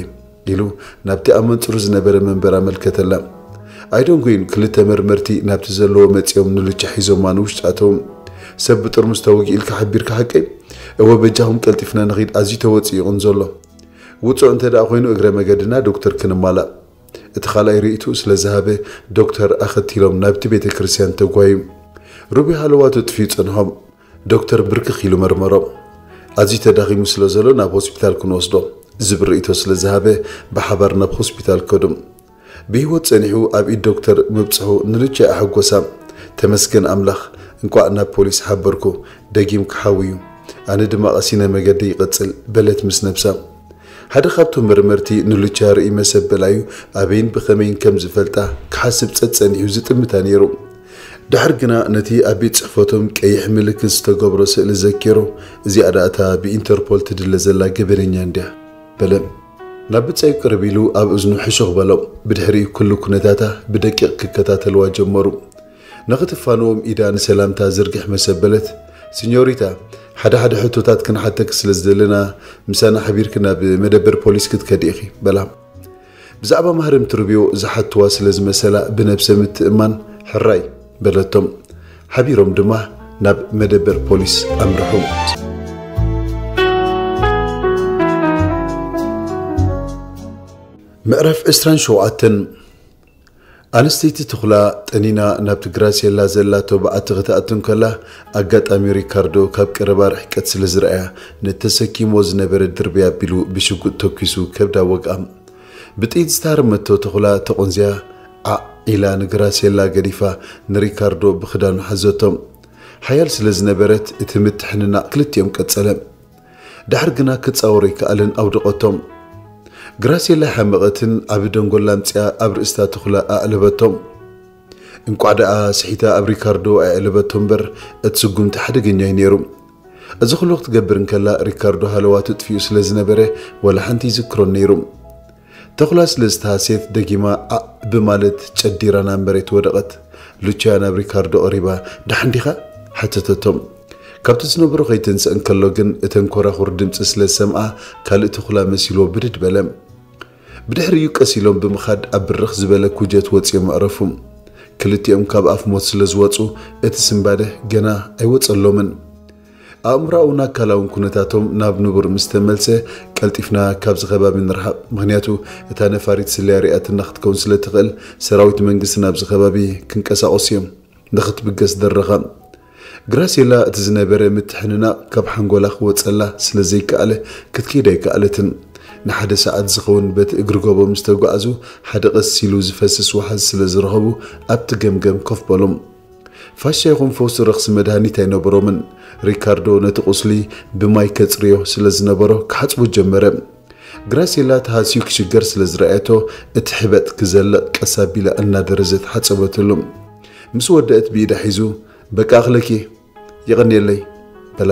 ኢሉ ናብቲ ኣብ መንጽሩ ዝነበረ መንበር ኣመልከተላ። ኣይደንጎዩን ክልተ መርመርቲ ናብቲ ዘለዎ መጺኦም ንሉቻ ሒዞማ ንውሽጢ ኣተዉ። ሰብ ብጥርሙስ ተወጊኡ ኢልካ ሓቢርካ ሓቀይ? እወ በጃኹም ቀልጢፍና ንኺድ ኣዝዩ ተወጺኡ ይቕን ዘሎ። ውጹዕ እንተ ደኣ ኮይኑ እግረ መገድና ዶክተር ክንማላእ። እቲ ካልኣይ ርእይትኡ ስለ ዝሃበ ዶክተር ኣኸቲሎም ናብቲ ቤተ ክርስቲያን ተጓዩ። ሩቢ ሃለዋቱ ጥፍዩ ጸንሖም። ዶክተር ብርክኽ ኢሉ መርመሮም። ኣዝዩ ተዳኺሙ ስለ ዘሎ ናብ ሆስፒታል ክንወስዶ ዝብል ርእይቶ ስለ ዝሃበ ብሓባር ናብ ሆስፒታል ከዱ። ብህይወት ጸኒሑ ኣብ ኢድ ዶክተር ምብጽሑ ንሉቻ ኣሐጎሳ። ተመስገን ኣምላኽ፣ እንቋዕ ናብ ፖሊስ ሓበርኩ፣ ደጊም ክሓውዩ። ኣነ ድማ ቀሲነ መገዲ ይቐጽል በለት ምስ ነብሳ። ሓደ ካብቶም መርመርቲ ንሉቻ ርእይ መሰበላዩ ኣበይን ብኸመይን ከም ዝፈልጣ ክሓስብ ጸጸኒሑ ዝጥምታ ነይሩ። ድሕር ግና ነቲ ኣብ ቤት ጽሕፈቶም ቀይሕ ምልክት ዝተገብሮ ስእሊ ዘኪሩ፣ እዚኣ ደኣ እታ ብኢንተርፖል ትድለ ዘላ ገበነኛ እንድያ በለ። ናብ ብጻዩ ቅርብ ኢሉ ኣብ እዝኑ ሕሹኽ በሎ። ብድሕሪኡ ኩሉ ኩነታታ ብደቂቕ ክከታተልዋ ጀመሩ። ንኽትፋንዎም ኢዳ ንሰላምታ ዝርግሕ መሰበለት። ሲኞሪታ፣ ሓደ ሓደ ሕቶታት ክንሓተክ ስለ ዝደለና ምሳና ሓቢርክ ናብ መደበር ፖሊስ ክትከዲ ኢኺ በላ። ብዛዕባ ማህረም ትርብዮ ዝሓትዋ ስለ ዝመሰላ ብነብሰ ምትእማን ሕራይ በለቶም። ሓቢሮም ድማ ናብ መደበር ፖሊስ ኣምርሑ። ምዕራፍ ዕስራን ሸውዓተን። ኣንስተይቲ ትኹላ ጠኒና ናብቲ ግራሴላ ዘላቶ በዓቲ ክትኣቱ እንከላ፣ ኣጋጣሚ ሪካርዶ ካብ ቀረባ ርሕቀት ስለ ዝረኣያ፣ ነቲ ተሰኪምዎ ዝነበረ ድርብይ ኣቢሉ ብሽጉጥ ተኲሱ ከብዳ ወግኣ። ብጥይት ዝተሃርመቶ ተኹላ ተቖንዝያ ዓዕ ኢላ ንግራሴላ ገዲፋ ንሪካርዶ ብኽዳኑ ሓዘቶ። ሓያል ስለ ዝነበረት እቲ ምትሕንናቕ ክልቲኦም ቀጸለ። ድሕር ግና ክጻወሮ ኣይከኣለን ኣውደቐቶም። ግራሴላ ሓመቐትን ዓቢ ደንጎላ ኣምጺኣ ኣብ ርእስታ ተኹላ ኣዕለበቶም። እንቋዕ ደኣ ስሒታ ኣብ ሪካርዶ ኣዕለበቶ እምበር እቲ ስጉምቲ ሓደገኛ እዩ ነይሩ። እዚ ኩሉ ክትገብር እንከላ ሪካርዶ ሃለዋቱ ጥፊኡ ስለ ዝነበረ ዋላ ሓንቲ ይዝክሮን ነይሩ። ተኹላ ስለ ዝተሃስየት ደጊማ ዓእ ብማለት ጨዲራ ናብ መሬት ወደቐት። ሉቻ ናብ ሪካርዶ ቀሪባ፣ "ደሓን ዲኻ?" ሓተተቶ። ካብቲ ዝነበሮ ከይተንስእ እንከሎ ግን እተን ኮራኹር ድምጺ ስለ ዝሰምዓ ካልእ ተኹላ መሲልዎ ብድድ በለ። ብድሕሪኡ ቀስ ኢሎም ብምኻድ ኣብ ብርኽ ዝበለ ኩጀት ወጺኦም ኣዕረፉ። ክልቲኦም ካብ ኣፍ ሞት ስለ ዝወጹ እቲ ስንባደ ገና ኣይወጸሎምን። ኣእምሮኣውን ኣካላውን ኩነታቶም ናብ ንቡር ምስ ተመልሰ፣ ቀልጢፍና ካብዚ ከባቢ ንርሓቕ፣ ምኽንያቱ እታ ነፋሪት ስለያ ሪኣትና ክትከውን ስለ ትኽእል፣ ሰራዊት መንግስቲ ናብዚ ከባቢ ክንቀሳቐሱ እዮም፣ ንኽትብገስ ደረኻ። ግራሴላ እቲ ዝነበረ ምትሕንናቕ ካብ ሓንጎላ ክወጸላ ስለ ዘይከኣለ፣ ክትከይድ ኣይከኣለትን። ንሓደ ሰዓት ዝኸውን በቲ እግሪ ጎቦ ምስ ተጓዕዙ፣ ሓደ ቀስ ኢሉ ዝፈስስ ወሓዚ ስለ ዝረኸቡ፣ ኣብቲ ገምገም ኮፍ በሉ። ፋሻ ይኹን ፈውሲ ረኽሲ መድሃኒት ኣይነበሮምን። ሪካርዶ ነቲ ቁስሊ ብማይ ከጽርዮ ስለ ዝነበሮ ክሓጽቦ ጀመረ። ግራሴላ ተሃስዩ ክሽገር ስለ ዝረኣየቶ፣ እቲ ሕበጥ ክዘልቕ ቀስ ኣቢላ እናደረዘት ሓጸበትሉ። ምስ ወደአት ብኢዳ ሒዙ፣ "በቃ ኣኽለኪ፣ የቐንየለይ" በላ።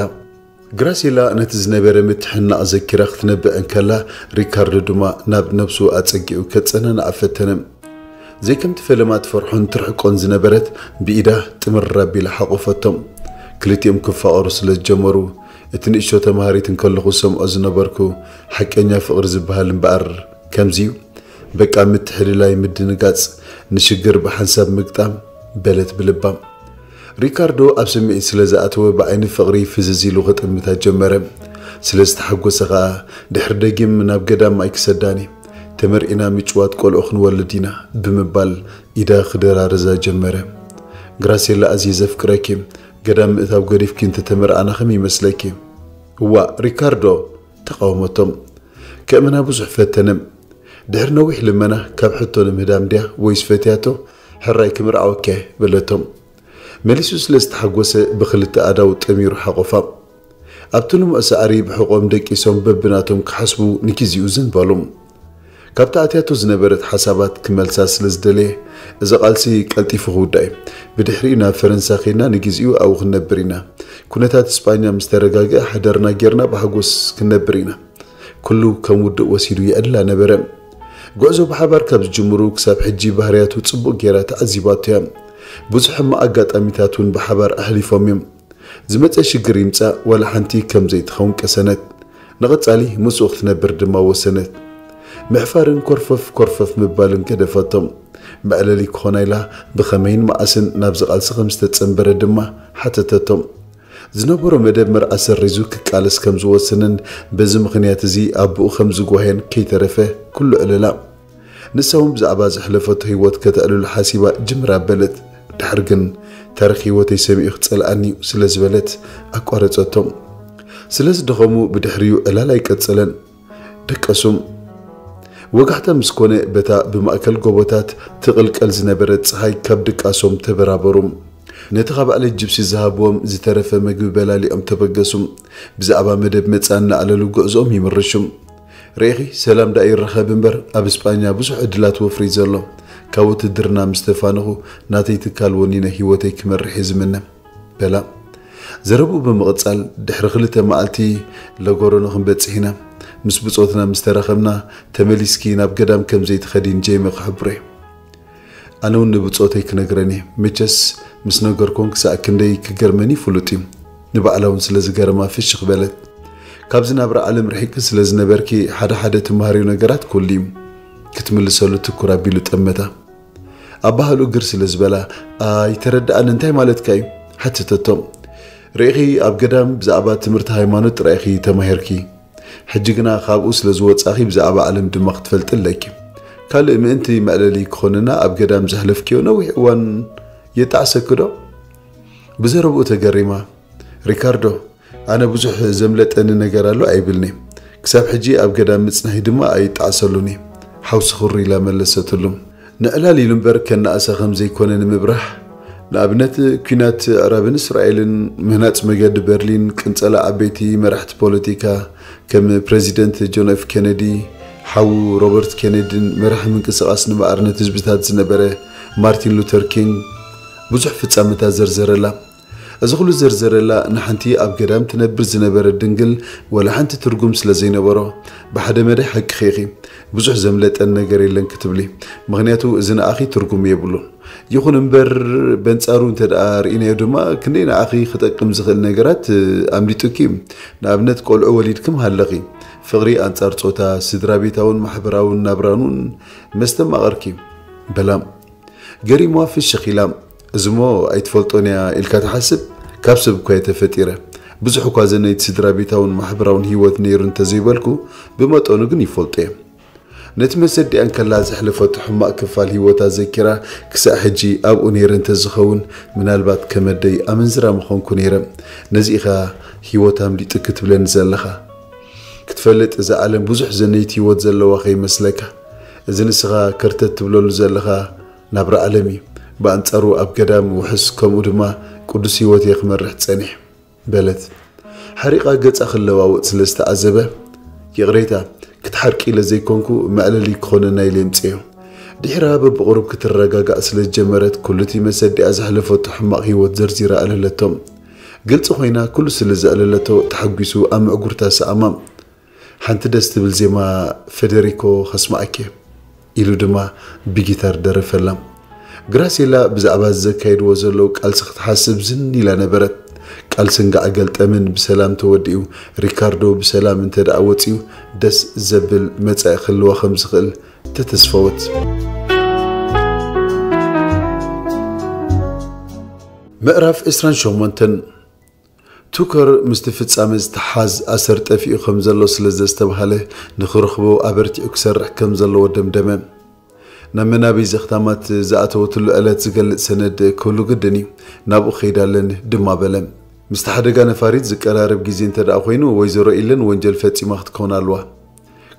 ግራሴላ ነቲ ዝነበረ ምትሕንናቕ ዘኪራ ክትነብዕ እንከላ፣ ሪካርዶ ድማ ናብ ነብሱ ኣጸጊዑ ከጸናንዓ ፈተነ። ዘይከምቲ ፈለማ ትፈርሖን ትርሕቆን ዝነበረት፣ ብኢዳ ጥምር ኣቢላ ሓቖፈቶም። ክልቲኦም ክፋቐሩ ስለ ዝጀመሩ፣ እቲ ንእሽቶ ተማሃሪት እንከለኹ ዝሰምዖ ዝነበርኩ፣ ሓቀኛ ፍቕሪ ዝበሃል እምበኣር ከምዚ'ዩ። በቃ ምትሕልላይ፣ ምድንጋጽ፣ ንሽግር ብሓንሳብ ምግጣም፣ በለት ብልባ። ሪካርዶ ኣብ ስምዒት ስለ ዝኣተወ ብዓይኒ ፍቕሪ ፍዝዝ ኢሉ ክጥምታ ጀመረ። ስለ ዝተሓጎሰ ኸኣ ድሕሪ ደጊም ናብ ገዳም ማይ ክሰዳኒ፣ እቲ ተመርዒና ምጭዋት ቆልዑ ክንወልድ ኢና ብምባል ኢዳ ክደራርዛ ጀመረ። ግራሴላ፣ ኣዝየ ዘፍቅረኪ፣ ገዳም ምእታው ገዲፍኪ እንተተመርዓና ከመይ ይመስለኪ? እዋእ ሪካርዶ፣ ተቓወመቶም። ከእምና ብዙሕ ፈተነ። ድሕሪ ነዊሕ ልመና፣ ካብ ሕቶ ንምህዳም ድያ ወይስ ፈትያቶ? ሕራይ ክምርዓወኪ እየ በለቶም። መሊሱ ስለ ዝተሓጎሰ ብኽልተ ኣእዳው ጠሚሩ ሓቖፋ። ኣብቲ ልሙዕ ሳዕሪ ብሕቖም ደቂሶም በብናቶም ክሓስቡ ንግዜኡ ዝን በሉ። ካብታ ኣትያቶ ዝነበረት ሓሳባት ክመልሳ ስለ ዝደለየ፣ እዚ ቃልሲ ቀልጢፉ ክውዳእ እዩ። ብድሕሪኡ ናብ ፈረንሳ ኸይድና ንግዜኡ ኣብኡ ክንነብር ኢና። ኩነታት ስጳኛ ምስ ተረጋግአ ሓዳርና ጌርና ብሓጎስ ክንነብር ኢና። ኩሉ ከም ውዱእ ወሲዱ ይዕልላ ነበረ። ጉዕዞ ብሓባር ካብ ዝጅምሩ ክሳብ ሕጂ ባህርያቱ ጽቡቕ ጌራ ተዓዚባቶ እያ። ብዙሕ ሕማቕ ኣጋጣሚታት እውን ብሓባር ኣሕሊፎም እዮም። ዝመጸ ሽግር ይምጻእ ዋላ ሓንቲ ከም ዘይትኸውን ቀሰነት። ንቐጻሊ ምስኡ ክትነብር ድማ ወሰነት። ምሕፋርን ኮርፈፍ ኮርፈፍ ምባልን ገደፈቶም። መዕለሊ ክኾና ኢላ ብኸመይን መዓስን ናብዚ ቃልሲ ከም ዝተጸንበረ ድማ ሓተተቶም። ዝነበሮ መደብ መርዓ ሰሪዙ ክቃለስ ከም ዝወሰነን በዚ ምኽንያት እዚ ኣቦኡ ከም ዝጓህየን ከይተረፈ ኩሉ ዕለላ። ንሳ እውን ብዛዕባ ዘሕለፈቶ ህይወት ከተዕልሎ ሓሲባ ጅምር ኣበለት። ድሕር ግን ታሪኽ ህይወተይ ሰሚዑ ክጸልኣኒ እዩ ስለ ዝበለት ኣቋረጸቶም። ስለ ዝደኸሙ ብድሕሪኡ ዕላል ኣይቀጸለን። ደቀሱም። ወጋሕታ ምስ ኮነ በታ ብማእከል ጎቦታት ትቕልቀል ዝነበረት ጸሓይ ካብ ድቃሶም ተበራበሩ። ነቲ ካብ ኣዕለት ጅብሲ ዝሃብዎም ዝተረፈ መግቢ በላሊዖም ተበገሱ። ብዛዕባ መደብ መጻ እናኣለሉ ጉዕዞኦም ይምርሹ። ርኢኺ፣ ሰላም ደኣ ይረኸብ እምበር ኣብ እስጳኛ ብዙሕ ዕድላት ወፍሪ ዘሎ። ካብ ውትድርና ምስ ተፋነኹ ናተይ ትካል ወኒነ ህይወተይ ክመርሕ እየ ዝምነ በላ። ዘረብኡ ብምቕጻል ድሕሪ ክልተ መዓልቲ ለጎረኖ ክንበጽሕ ኢና። ምስ ብጾትና ምስ ተራኸብና ተመሊስኪ ናብ ገዳም ከም ዘይትኸዲ ንጄመ ክሕብሮ እየ። ኣነ እውን ንብጾተይ ክነግረን እየ። መቸስ ምስ ነገርኮን ክሳዕ ክንደይ ክገርመኒ ፍሉጥ እዩ። ንባዕላ እውን ስለ ዝገረማ ፍሽኽ በለት። ካብዚ ናብራ ዓለም ርሒቂ ስለ ዝነበርኪ ሓደ ሓደ ትመሃርዮ ነገራት ክህሉ እዩ። ክትምልሰሉ ትኩር ኣቢሉ ጠመታ። ኣባህልኡ ግር ስለ ዝበላ፣ ኣይተረድኣን፣ እንታይ ማለትካ እዩ? ሓተተቶ። ርኢኺ ኣብ ገዳም ብዛዕባ ትምህርቲ ሃይማኖት ጥራይ ኢኺ ተማሂርኪ። ሕጂ ግና ካብኡ ስለ ዝወጻኺ ብዛዕባ ዓለም ድማ ክትፈልጢ ኣለኪ። ካልእ ምእንቲ መዕለሊ ክኾነና ኣብ ገዳም ዘሕለፍክዮ ነዊሕ እዋን የጣዕሰኪ ዶ? ብዘረብኡ ተገሪማ፣ ሪካርዶ፣ ኣነ ብዙሕ ዘምለጠኒ ነገር ኣሎ ኣይብልኒ። ክሳብ ሕጂ ኣብ ገዳም ምጽናሂ ድማ ኣይጣዕሰሉኒ። ሓውሲ ኹሪ ኢላ መለሰትሉ። ንዕላል ኢሉ እምበር ከነኣእሳ ከም ዘይኮነ ንምብራህ፣ ንኣብነት ኲናት ኣዕራብን እስራኤልን፣ ምህናጽ መገዲ በርሊን፣ ቅንጸላ ዓበይቲ መራሕቲ ፖለቲካ ከም ፕረዚደንት ጆን ኤፍ ኬነዲ፣ ሓዉ ሮበርት ኬነዲን መራሒ ምንቅስቓስ ንማዕርነት ህዝብታት ዝነበረ ማርቲን ሉተር ኪንግ ብዙሕ ፍጻመታት ዘርዘረላ። እዚ ኩሉ ዘርዘረላ ንሓንቲ ኣብ ገዳም ትነብር ዝነበረት ድንግል ወላ ሓንቲ ትርጉም ስለ ዘይነበሮ፣ ብሓደ መዳይ ሓቅኺ ኢኺ፣ ብዙሕ ዘምለጠን ነገር የለን ክትብሊ፣ ምኽንያቱ እዚ ንኣኺ ትርጉም የብሉን። ይኹን እምበር በንጻሩ እንተ ደኣ ርኢናዮ ድማ ክንደይ ንኣኺ ክጠቅም ዝኽእል ነገራት ኣምሊጡኪ እዩ። ንኣብነት ቆልዑ ወሊድክም ሃለኺ፣ ፍቕሪ ኣንጻር ጾታ፣ ስድራ ቤታውን ማሕበራውን ናብራን እውን መስተማቐርኪ በላ። ገሪምዋ ፍሽኽ ኢላ፣ እዚሞ ኣይትፈልጦን እያ ኢልካ ትሓስብ? ካብ ሰብ እኳ እየ ተፈጢረ። ብዙሕ እኳ ዘነይቲ ስድራ ቤታውን ማሕበራውን ህይወት ነይሩ እንተዘይበልኩ፣ ብመጠኑ ግን ይፈልጦ እየ። ነቲ መሰዲኣ እንከላ ዘሕለፈቶ ሕማቕ ክፋል ህይወታ ዘኪራ፣ ክሳዕ ሕጂ ኣብኡ ነይረ እንተዝኸውን፣ ምናልባት ከመደይ ኣመንዝራ ምኾንኩ ነይረ። ነዚ ኢኻ ህይወት ኣምሊጡ ክትብለኒ ዘለኻ? ክትፈልጥ እዛ ዓለም ብዙሕ ዘነይቲ ህይወት ዘለዋ ከይመስለካ። እዚ ንስኻ ከርተት ትብለሉ ዘለኻ ናብራ ዓለም እዩ። ብኣንጻሩ ኣብ ገዳም ውሑስ ከምኡ ድማ ቅዱስ ህይወት እየ ክመርሕ ጸኒሕ በለት። ሓሪቓ ገጻ ክለዋወጥ ስለ ዝተዓዘበ፣ ይቕሬታ፣ ክትሓርቂ ኢለ ዘይኮንኩ መዕለሊ ክኾነና ኢለ የምጽዮ። ድሒራ በብቕሩብ ክትረጋጋእ ስለ ዝጀመረት ኩሉቲ መሰዲኣ ዘሕለፈቶ ሕማቕ ህይወት ዘርዚራ ኣዕለለቶ። ግልጺ ኮይና ኩሉ ስለ ዘዕለለቶ ተሓጒሱ ኣብ ምዕጉርታ ሰኣማ። ሓንቲ ደስ ትብል ዜማ ፈደሪኮ ከስምዓኪ ኢሉ ድማ ብጊታር ደረፈላ። ግራሴላ ብዛዕባ ዘካይድዎ ዘለዉ ቃልሲ ክትሓስብ ዝን ኢላ ነበረት። ቃልሲ እንጋዕ ገልጠምን ብሰላም ተወዲኡ፣ ሪካርዶ ብሰላም እንተ ደኣ ወጺኡ ደስ ዘብል መጻኢ ክህልዋ ከም ዝኽእል ተተስፈወት። ምዕራፍ ዕስራን ሸሞንተን። ቱከር ምስቲ ፍጻመ ዝተሓዝ ኣሰር ጠፊኡ ከም ዘሎ ስለ ዘስተብሃለ፣ ንኽረኽቦ ኣበርቲዑ ክሰርሕ ከም ዘለዎ ደምደመ። ናብ መናበይ ዘኽታማት ዝኣተወትሉ ዕለት ዝገልጽ ሰነድ ክህሉ ግድን እዩ። ናብኡ ክኸይድ ኣለኒ ድማ በለ። ምስቲ ሓደጋ ነፋሪት ዝቀራረብ ግዜ እንተ ደኣ ኮይኑ፣ ወይዘሮ ኢለን ወንጀል ፈጺማ ክትከውን ኣለዋ።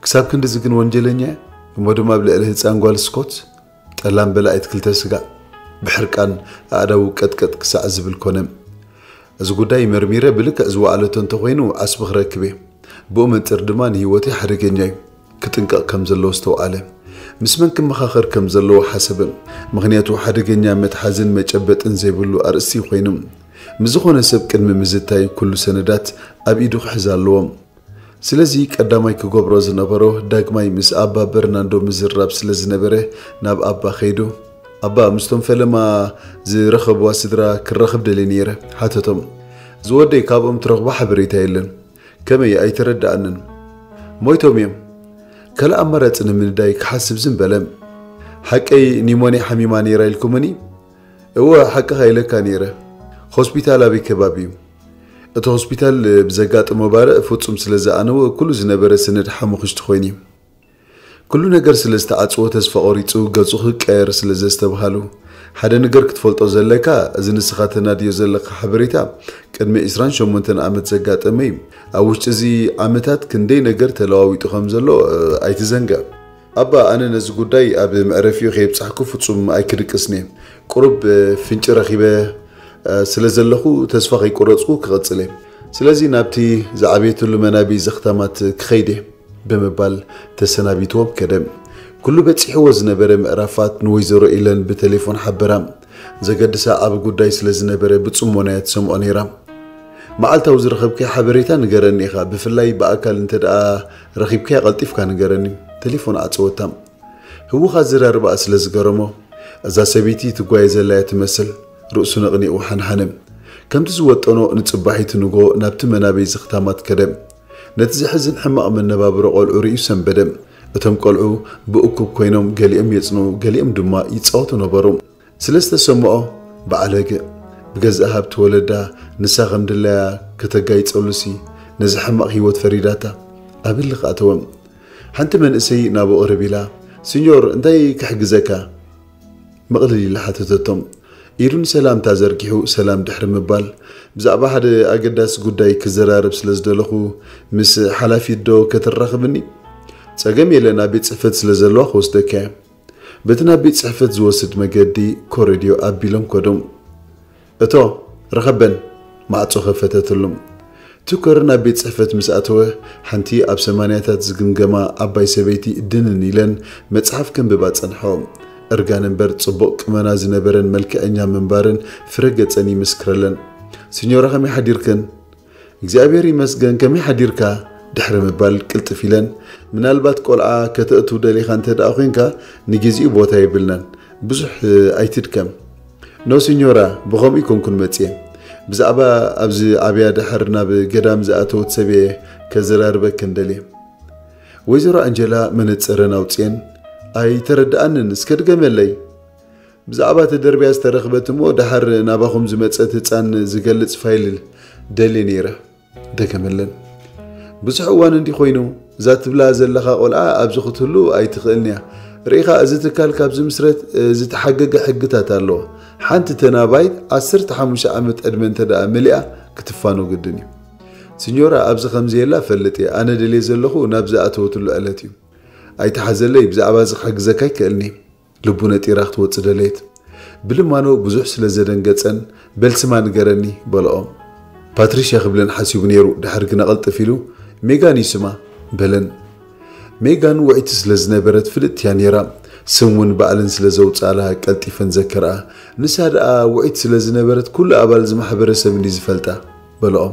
ክሳብ ክንድዚ ግን ወንጀለኛ እያ። እሞ ድማ ኣብ ልዕሊ ህጻን ጓል ስኮት ጠላም በላዒት ክልተ ስጋ ብሕርቃን ኣእዳዉ ቀጥቀጥ ክሳዕ ዝብል ኮነ። እዚ ጉዳይ መርሚረ ብልክዕ ዝወዓለቶ እንተኾይኑ ዓስቢ ክረክብ እየ። ብኡ መንጽር ድማ ንህይወተይ ሓደገኛ እዩ። ክጥንቀቕ ከም ዘለዎ ዝተውዓለ። ምስ መን ክመኻኸር ከም ዘለዎ ሓሰበ። ምኽንያቱ ሓደገኛ መትሓዝን መጨበጥን ዘይብሉ ኣርእስቲ ኮይኑ። ምስ ዝኾነ ሰብ ቅድሚ ምዝታይ ኩሉ ሰነዳት ኣብ ኢዱ ክሕዝ ኣለዎ። ስለዚ ቀዳማይ ክገብሮ ዝነበሮ ዳግማይ ምስ ኣባ በርናንዶ ምዝራብ ስለ ዝነበረ ናብ ኣባ ከይዱ፣ ኣባ ምስቶም ፈለማ ዝረኸብዋ ስድራ ክራኸብ ደልየ ነይረ ሓተቶም። ዝወደይ ካብኦም ትረኽቦ ሓበሬታ የለን። ከመይ ኣይተረድኣንን። ሞይቶም እዮም። ካልእ ኣማራጺ ንምንዳይ ክሓስብ ዝም በለ። ሓቀይ ኒሞንያ ሓሚማ ነይራ ኢልኩምኒ? እወ ሓቅኻ ኢለካ ነይረ። ሆስፒታል ኣበይ ከባቢ እዩ? እቲ ሆስፒታል ብዘጋጠሞ ባርዕ ፍጹም ስለ ዝኣነወ ኩሉ ዝነበረ ሰነድ ሓሙኽሽቲ ኮይኑ እዩ። ኩሉ ነገር ስለ ዝተዓጽዎ ተስፋ ቆሪጹ ገጹ ክቀየር ስለ ዘስተብሃሉ፣ ሓደ ነገር ክትፈልጦ ዘለካ፣ እዚ ንስኻ ተናድዮ ዘለካ ሓበሬታ ቅድሚ ዕስራን ሸሞንተን ዓመት ዘጋጠመ እዩ። ኣብ ውሽጢ እዚ ዓመታት ክንደይ ነገር ተለዋዊጡ ከም ዘሎ ኣይትዘንግዕ። ኣባ ኣነ ነዚ ጉዳይ ኣብ መዕረፊኡ ከየብጻሕኩ ፍጹም ኣይክድቅስን እየ። ቁሩብ ፍንጪ ረኺበ ስለ ዘለኹ ተስፋ ከይቆረጽኩ ክቕጽል እየ። ስለዚ ናብቲ ዝዓበየትሉ መናቢ ዘኽታማት ክኸይድ እየ ብምባል ተሰናቢትዎም ከደ። ኩሉ በጺሕዎ ዝነበረ ምዕራፋት ንወይዘሮ ኢለን ብቴሌፎን ሓበራ። ዘገድሳ ዓቢ ጉዳይ ስለ ዝነበረ ብጽሞና እያ ትሰምዖ ነይራ። መዓልታዊ ዝረኸብካዮ ሓበሬታ ንገረኒ ኢኻ፣ ብፍላይ ብኣካል እንተ ደኣ ረኺብካያ ቀልጢፍካ ንገረኒ። ቴሌፎን ዓጸወታ። ህውኻ ኣዘራርባኣ ስለ ዝገረሞ፣ እዛ ሰበይቲ ትጓየ ዘላ እያ ትመስል። ርእሱ ነቕኒቑ ሓንሓነ። ከምቲ ዝወጠኖ ንጽባሒቲ ንግሆ ናብቲ መናበይ ዘኽታማት ከደ። ነቲ ዘሕዝን ሕማቕ መነባብሮ ቆልዑ ርእዩ ሰንበደ። እቶም ቆልዑ ብእኩብ ኮይኖም ገሊኦም የጽንዑ፣ ገሊኦም ድማ ይጻወቱ ነበሩ። ስለ ዝተሰምዖ በዓለገ ብገዛእ ሃብቲ ወለዳ ንሳ ከም ድላያ ከተጋይጸሉሲ ነዚ ሕማቕ ህይወት ፈሪዳታ ኣብ ህልኽ ኣተወ። ሓንቲ መንእሰይ ናብኡ ቅርብ ኢላ፣ "ሲኞር፣ እንታይ ክሕግዘካ?" መቕልል ኢላ ሓተተቶም። ኢዱ ንሰላምታ ዘርጊሑ ሰላም ድሕሪ ምባል፣ "ብዛዕባ ሓደ ኣገዳሲ ጉዳይ ክዘራረብ ስለ ዝደለኹ ምስ ሓላፊት ዶ ከተራኽብኒ?" "ጸገም የለን፣ ኣብ ቤት ጽሕፈት ስለ ዘለዋ ክወስደካ እየ።" በቲ ናብ ቤት ጽሕፈት ዝወስድ መገዲ ኮረድዮ ኣቢሎም ከዱ። "እቶ፣ ርኸበን!" ማዕጾ ከፈተትሉ። ቱከር ናብ ቤት ጽሕፈት ምስ ኣተወ፣ ሓንቲ ኣብ ሰማንያታት ዝግምገማ ዓባይ ሰበይቲ ድንን ኢለን መጽሓፍ ከንብባ ጸንሖ። እርጋን እምበር ጽቡቕ ቁመና ዝነበረን መልክዐኛ ምንባረን ፍረ ገጸን ይምስክረለን። "ሲኞራ፣ ከመይ ሓዲርክን?" "እግዚኣብሔር ይመስገን፣ ከመይ ሓዲርካ?" ድሕሪ ምባል ቅልጥፍ ኢለን፣ "ምናልባት ቆልዓ ከተእቱ ደሊኻ እንተ ደኣ ኾይንካ፣ ንግዜኡ ቦታ የብልናን። ብዙሕ ኣይትድከም።" "ኖ ሲኞራ፣ ብኸምኡ ኣይኮንኩን መጽየ። ብዛዕባ ኣብዚ ዓብያ ደሓር ናብ ገዳም ዝኣተወት ሰብ እየ ከዘራርበክን ደልየ።" ወይዘሮ ኣንጀላ መነጸረን ኣውጽኤን፣ "ኣይተረድኣንን፣ እስከ ድገመለይ?" "ብዛዕባ ተደርብያ ዝተረኽበት እሞ ደሓር ናባኹም ዝመጸት ህጻን ዝገልጽ ፋይል ደልየ ነይረ።" ደገመለን። "ብዙሕ እዋን እንዲ ኮይኑ፣ እዛ ትብላ ዘለኻ ቆልዓ ኣብዚ ክትህሉ ኣይትኽእልን እያ። ርኢኻ፣ እዚ ትካል ካብ ዝምስረት ዝተሓገገ ሕግታት ኣለዎ። ሓንቲ ተናባይት ዓሰርተ ሓሙሽተ ዓመት ዕድመ እንተ ደኣ መሊኣ ክትፋኖ ግድን እዩ። ሲኞራ፣ ኣብዚ ከምዚ የላ እፈልጥ እየ። ኣነ ደልየ ዘለኹ ናብዚ ኣተወትሉ ዕለት እዩ። ኣይትሓዘለይ፣ ብዛዕባ እዚ ክሕግዘካ ኣይክእልን እየ።" ልቡ ነጢራ ክትወጽእ ደለየት። ብልማኖ ብዙሕ ስለ ዘደንገጸን፣ "በል ስማ ንገረኒ" በልኦ። "ፓትሪሽያ ክብለን ሓሲቡ ነይሩ፣ ድሕሪ ግና ቅልጥፍ ኢሉ፣ 'ሜጋን እዩ ስማ' በለን። ሜጋን ውዕይቲ ስለ ዝነበረት ፍልጥቲ እያ ነይራ። ስም እውን ባዕለን ስለ ዘውጻላ ቀልጢፈን ዘከርኣ። ንሳ ደኣ ውዕይቲ ስለ ዝነበረት ኩሉ ኣባል እዚ ማሕበረሰብ እንዲ ዝፈልጣ" በልኦ።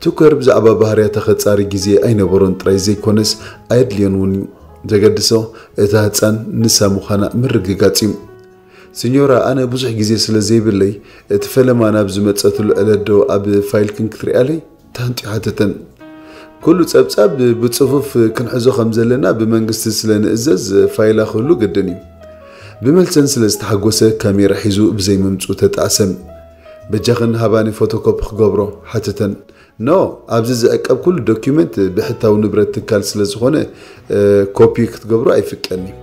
ቱከር ብዛዕባ ባህርያታ ከጻሪ ግዜ ኣይነበሮን ጥራይ ዘይኮነስ ኣየድልዮን እውን እዩ። ዘገድሶ እታ ህጻን ንሳ ምዃና ምርግጋጽ እዩ። "ሲኞራ፣ ኣነ ብዙሕ ግዜ ስለ ዘይብለይ፣ እቲ ፈለማ ናብ ዝመጸትሉ ዕለት ዶ ኣብ ፋይልክን ክትሪኣለይ?" ተሃንጥዩ ሓተተን። "ኩሉ ጸብጻብ ብጽፉፍ ክንሕዞ ከም ዘለና ብመንግስቲ ስለ ንእዘዝ፣ ፋይላ ክህሉ ግድን እዩ።" ብመልሰን ስለ ዝተሓጎሰ ካሜራ ሒዙ ብዘይ ምምጽኡ ተጣዕሰ። በጃኽን ሃባኒ ፎቶኮፒ ክገብሮ ሓተተን። ኖ፣ ኣብዚ ዝዕቀብ ኩሉ ዶኪመንት ብሕታዊ ንብረት ትካል ስለ ዝኾነ፣ እ፣ ኮፒ ክትገብሮ ኣይፍቀድን እዩ።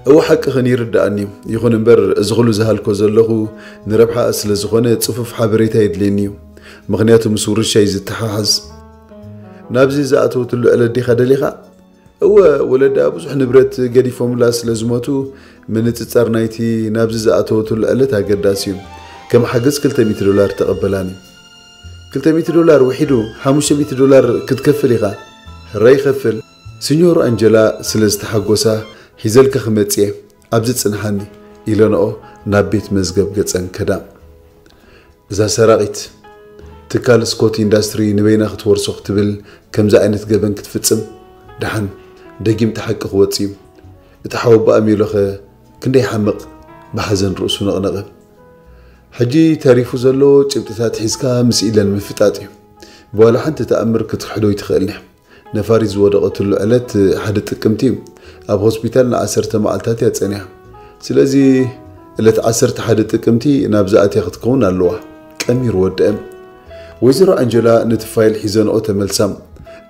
እወ፣ ሓቅኽን ይርድኣኒ እዩ። ይኹን እምበር፣ እዚ ኩሉ ዝሃልኮ ዘለኹ ንረብሓኣ ስለ ዝኾነ፣ ጽፉፍ ሓበሬታ የድልየኒ እዩ። ምኽንያቱ ምስ ውርሻ እዩ ዝተሓሓዝ። ናብዚ ዝኣተወትሉ ዕለት ዲኻ ደሊኻ? እወ፣ ወለዳ ብዙሕ ንብረት ገዲፎምላ ስለ ዝሞቱ፣ ምንጽጻር ናይቲ ናብዚ ዝኣተወትሉ ዕለት ኣገዳሲ እዩ። ከም ሓገዝ ክልተ ሚእቲ ዶላር ተቐበላኒ። ክልተ ሚእቲ ዶላር ውሒዱ፣ ሓሙሽተ ሚእቲ ዶላር ክትከፍል ኢኻ። ሕራይ ይኸፍል። ሲኞር ኣንጀላ ስለ ዝተሓጎሳ፣ ሒዘልካ ክመጽእ እየ፣ ኣብዚ ጽንሓኒ፣ ኢለንኦ ናብ ቤት መዝገብ ገጸን ከዳ። እዛ ሰራቒት፣ ትካል ስኮት ኢንዳስትሪ ንበይና ክትወርሶ ክትብል ከምዚ ዓይነት ገበን ክትፍጽም፣ ደሓን ደጊም እቲ ሓቂ ክወጽእ እዩ። እቲ ሓወቦኣ ሜሎኸ ክንደይ ሓምቕ፣ ብሓዘን ርእሱ ነቕነቐ። ሕጂ ተሪፉ ዘሎ ጭብጥታት ሒዝካ ምስ ኢለን ምፍጣጥ እዩ። ብዋላ ሓንቲ ተኣምር ክትክሕዶ ኣይትኽእልን እያ። ነፋሪት ዝወደቐትሉ ዕለት ሓደ ጥቅምቲ እዩ። ኣብ ሆስፒታል ንዓሰርተ መዓልታት እያ ጸኒሓ። ስለዚ ዕለት ዓሰርተ ሓደ ጥቅምቲ ናብዚ ኣትያ ክትከውን ኣለዋ። ቀሚሩ ወደአ። ወይዘሮ ኣንጀላ ነቲ ፋይል ሒዘንኦ ተመልሳ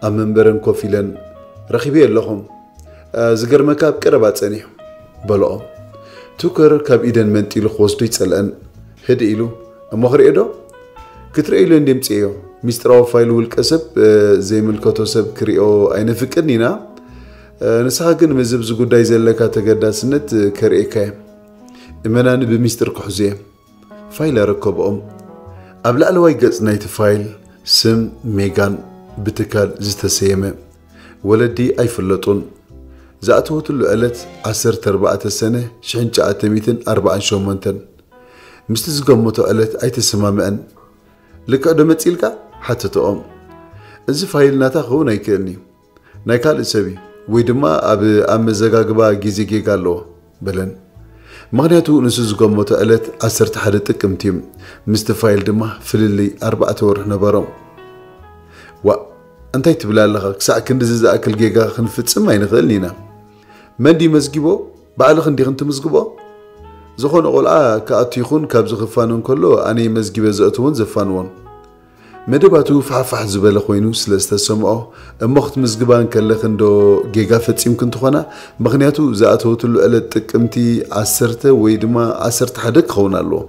ኣብ መንበረን ኮፍ ኢለን፣ ረኺበዮ ኣለኹ። እ፣ ዝገርመካ ኣብ ቀረባ ጸኒሑ፣ በልኦ። ቱከር ካብ ኢደን መንጢሉ ክወስዶ ይጸልአን። ህድእ ኢሉ፣ እሞ ክርእዮ ዶ? ክትርእዮ ኢለ እንድየ ምጽኤዮ። ሚስጥራዊ ፋይል ውልቀ ሰብ፣ እ፣ ዘይምልከቶ ሰብ ክርእዮ ኣይነፍቅድን ኢና። እ፣ ንስኻ ግን ምስዚ ጉዳይ ዘለካ ተገዳስነት፣ እ፣ ከርእየካ እየ። እመናኒ ብሚስጥር ክሕዞ እየ። ፋይል ኣረከብኦም። ኣብ ላዕለዋይ ገጽ ናይቲ ፋይል ስም ሜጋን ብትካል ዝተሰየመ። ወለዲ ኣይፍለጡን። ዝኣተወትሉ ዕለት ዓሰርተ ኣርባዕተ ሰነ ሽሕን ትሽዓተ ሚእትን ኣርባዓን ሸሞንተን። ምስቲ ዝገመቶ ዕለት ኣይተሰማምዐን። ልክዕ ዶ መጺእልካ? ሓተተኦም። እዚ ፋይል ናታ ክኸውን ኣይክእልን እዩ። ናይ ካልእ ሰብ እዩ፣ ወይ ድማ ኣብ ኣመዘጋግባ ግዜ ጌጋ ኣለዎ በለን። ምኽንያቱ ንሱ ዝገመቶ ዕለት ዓሰርተ ሓደ ጥቅምቲ እዩ። ምስቲ ፋይል ድማ ፍልልይ ኣርባዕተ ወርሒ ነበሮም። ዋእ፣ እንታይ ትብል ኣለኻ? ክሳዕ ክንድዚ ዝኣክል ጌጋ ክንፍጽም ኣይንኽእልን ኢና። መን ድዩ መዝጊቦ? ባዕልኽን ዲኽን ትምዝግቦ? ዝኾነ ቆልዓ ክኣቱ ይኹን ካብዚ ክፋኖ እንከሎ ኣነ እየ መዝጊበ ዘእትዎን ዘፋንዎን። መደባቱ ፋሕፋሕ ዝበለ ኮይኑ ስለ ዝተሰምዖ፣ እሞ ክትምዝግባ እንከለኽን ዶ ጌጋ ፈጺምክን ትኾና? ምኽንያቱ ዝኣተወትሉ ዕለት ጥቅምቲ ዓሰርተ ወይ ድማ ዓሰርተ ሓደ ክኸውን ኣለዎ።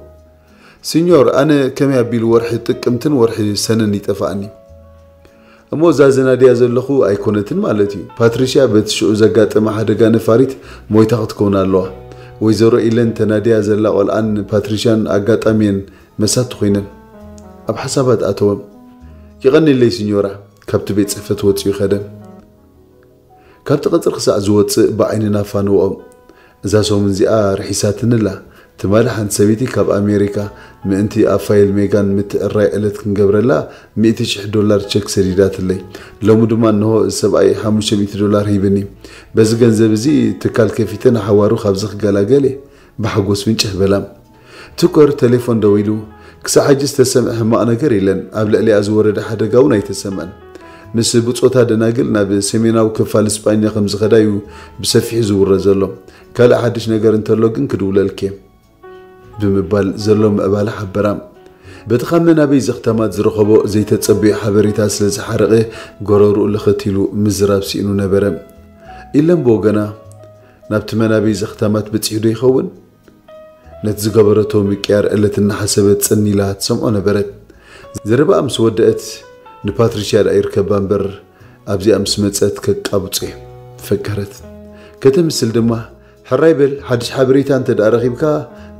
ሲኞር፣ ኣነ ከመይ ኣቢሉ ወርሒ ጥቅምትን ወርሒ ሰነን ይጠፍኣኒ? እሞ እዛ ዝናድያ ዘለኹ ኣይኮነትን ማለት እዩ። ፓትሪሽያ በቲ ሽዑ ዘጋጠመ ሓደጋ ነፋሪት ሞይታ ክትከውን ኣለዋ። ወይዘሮ ኢለን ተናድያ ዘላ ቆልዓን ፓትሪሽያን ኣጋጣሚ እየን መሳቲ ኮይነን። ኣብ ሓሳባት ኣተወ። የቐንየለይ ሲኞራ፣ ካብቲ ቤት ጽሕፈት ወጺኡ ከደ። ካብቲ ቀጽሪ ክሳዕ ዝወጽእ ብዓይንና ፋንውኦም። እዛ ሰሙን እዚኣ ርሒሳትኒ ኣላ። ትማሊ ሓንቲ ሰበይቲ ካብ ኣሜሪካ ምእንቲ ኣብ ፋይል ሜጋን ምትዕራይ ዕለት ክንገብረላ ሚእቲ ሽሕ ዶላር ቸክ ሰዲዳትለይ። ሎሚ ድማ እንሆ እዚ ሰብኣይ ሓሙሽተ ሚእቲ ዶላር ሂብኒ። በዚ ገንዘብ እዚ ትካል ከፊተ ንሓዋሩ ካብዚ ክገላገል እየ። ብሓጎስ ፍንጭሕ በላ። ቱከር ቴሌፎን ደዊሉ፣ ክሳዕ ሕጂ ዝተሰምዐ ሕማቕ ነገር የለን። ኣብ ልዕሊኣ ዝወረደ ሓደጋ እውን ኣይተሰምዐን። ምስ ብጾታ ደናግል ናብ ሰሜናዊ ክፋል ስጳኛ ከም ዝኸዳ እዩ ብሰፊሑ ዝውረ ዘሎ። ካልእ ሓድሽ ነገር እንተሎ ግን ክድውለልኪ እየ፣ ብምባል ዘሎ ምዕባለ ሓበራ። በቲ ካብ መናበይ ዘኽታማት ዝረኸቦ ዘይተጸበዮ ሓበሬታ ስለ ዝሓረቐ ጎረርኡ ልኽት ኢሉ ምዝራብ ስኢኑ ነበረ። ኢለን ብወገና፣ ናብቲ መናበይ ዘኽታማት በጺሑ ዶ ይኸውን? ነቲ ዝገበረቶ ምቅያር ዕለት እናሓሰበት ጽን ኢላ ትሰምዖ ነበረት። ዘረባኣ ምስ ወደአት፣ ንፓትሪሽያ ደኣ ይርከባ እምበር፣ ኣብዚኣ ምስ መጸት ከቃብጾ እየ፣ ፈከረት። ከተምስል ድማ፣ ሕራይ በል፣ ሓድሽ ሓበሬታ እንተ ደኣ ረኺብካ፣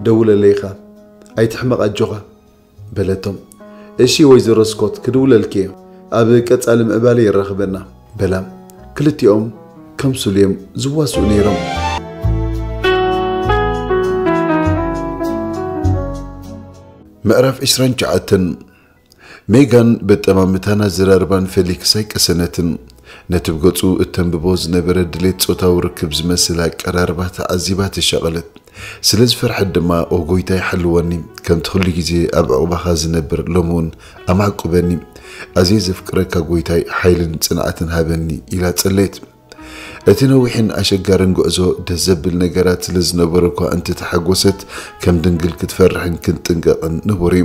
ደውለለይ ኢኻ። ኣይትሕመቕ፣ ኣጆኻ። በለቶም። እሺ ወይዘሮ ስኮት፣ ክድውለልኪ እየ። ኣብ ቀጻሊ ምዕባለ የራኽበና፣ በላ። ክልቲኦም ከምስሉ እዮም ዝዋስኡ ነይሮም። ምዕራፍ ዕስራን ትሽዓተን። ሜጋን በጠማምታን ኣዘራርባን ፌሊክስ ኣይቀሰነትን። ነቲ ብገጹ እተንብቦ ዝነበረ ድሌት ጾታዊ ርክብ ዝመስል ኣቀራርባ ተዓዚባ ተሻቐለት። ስለ ዝፈርሐት ድማ፣ "ኦ ጎይታይ፣ ሓልወኒ፣ ከምቲ ኩሉ ግዜ ኣብ ዕቑባኻ ዝነብር፣ ሎሚ እውን ኣማዕቁበኒ። ኣዝየ ዘፍቅረካ ጎይታይ፣ ሓይልን ጽንዓትን ሃበኒ" ኢላ ጸለየት። እቲ ነዊሕን ኣሸጋርን ጉዕዞ ደስ ዘብል ነገራት ስለ ዝነበረ እኳ እንተተሓጎሰት፣ ከም ድንግል ክትፈርሕን ክትጥንቀቕን ንቡር እዩ።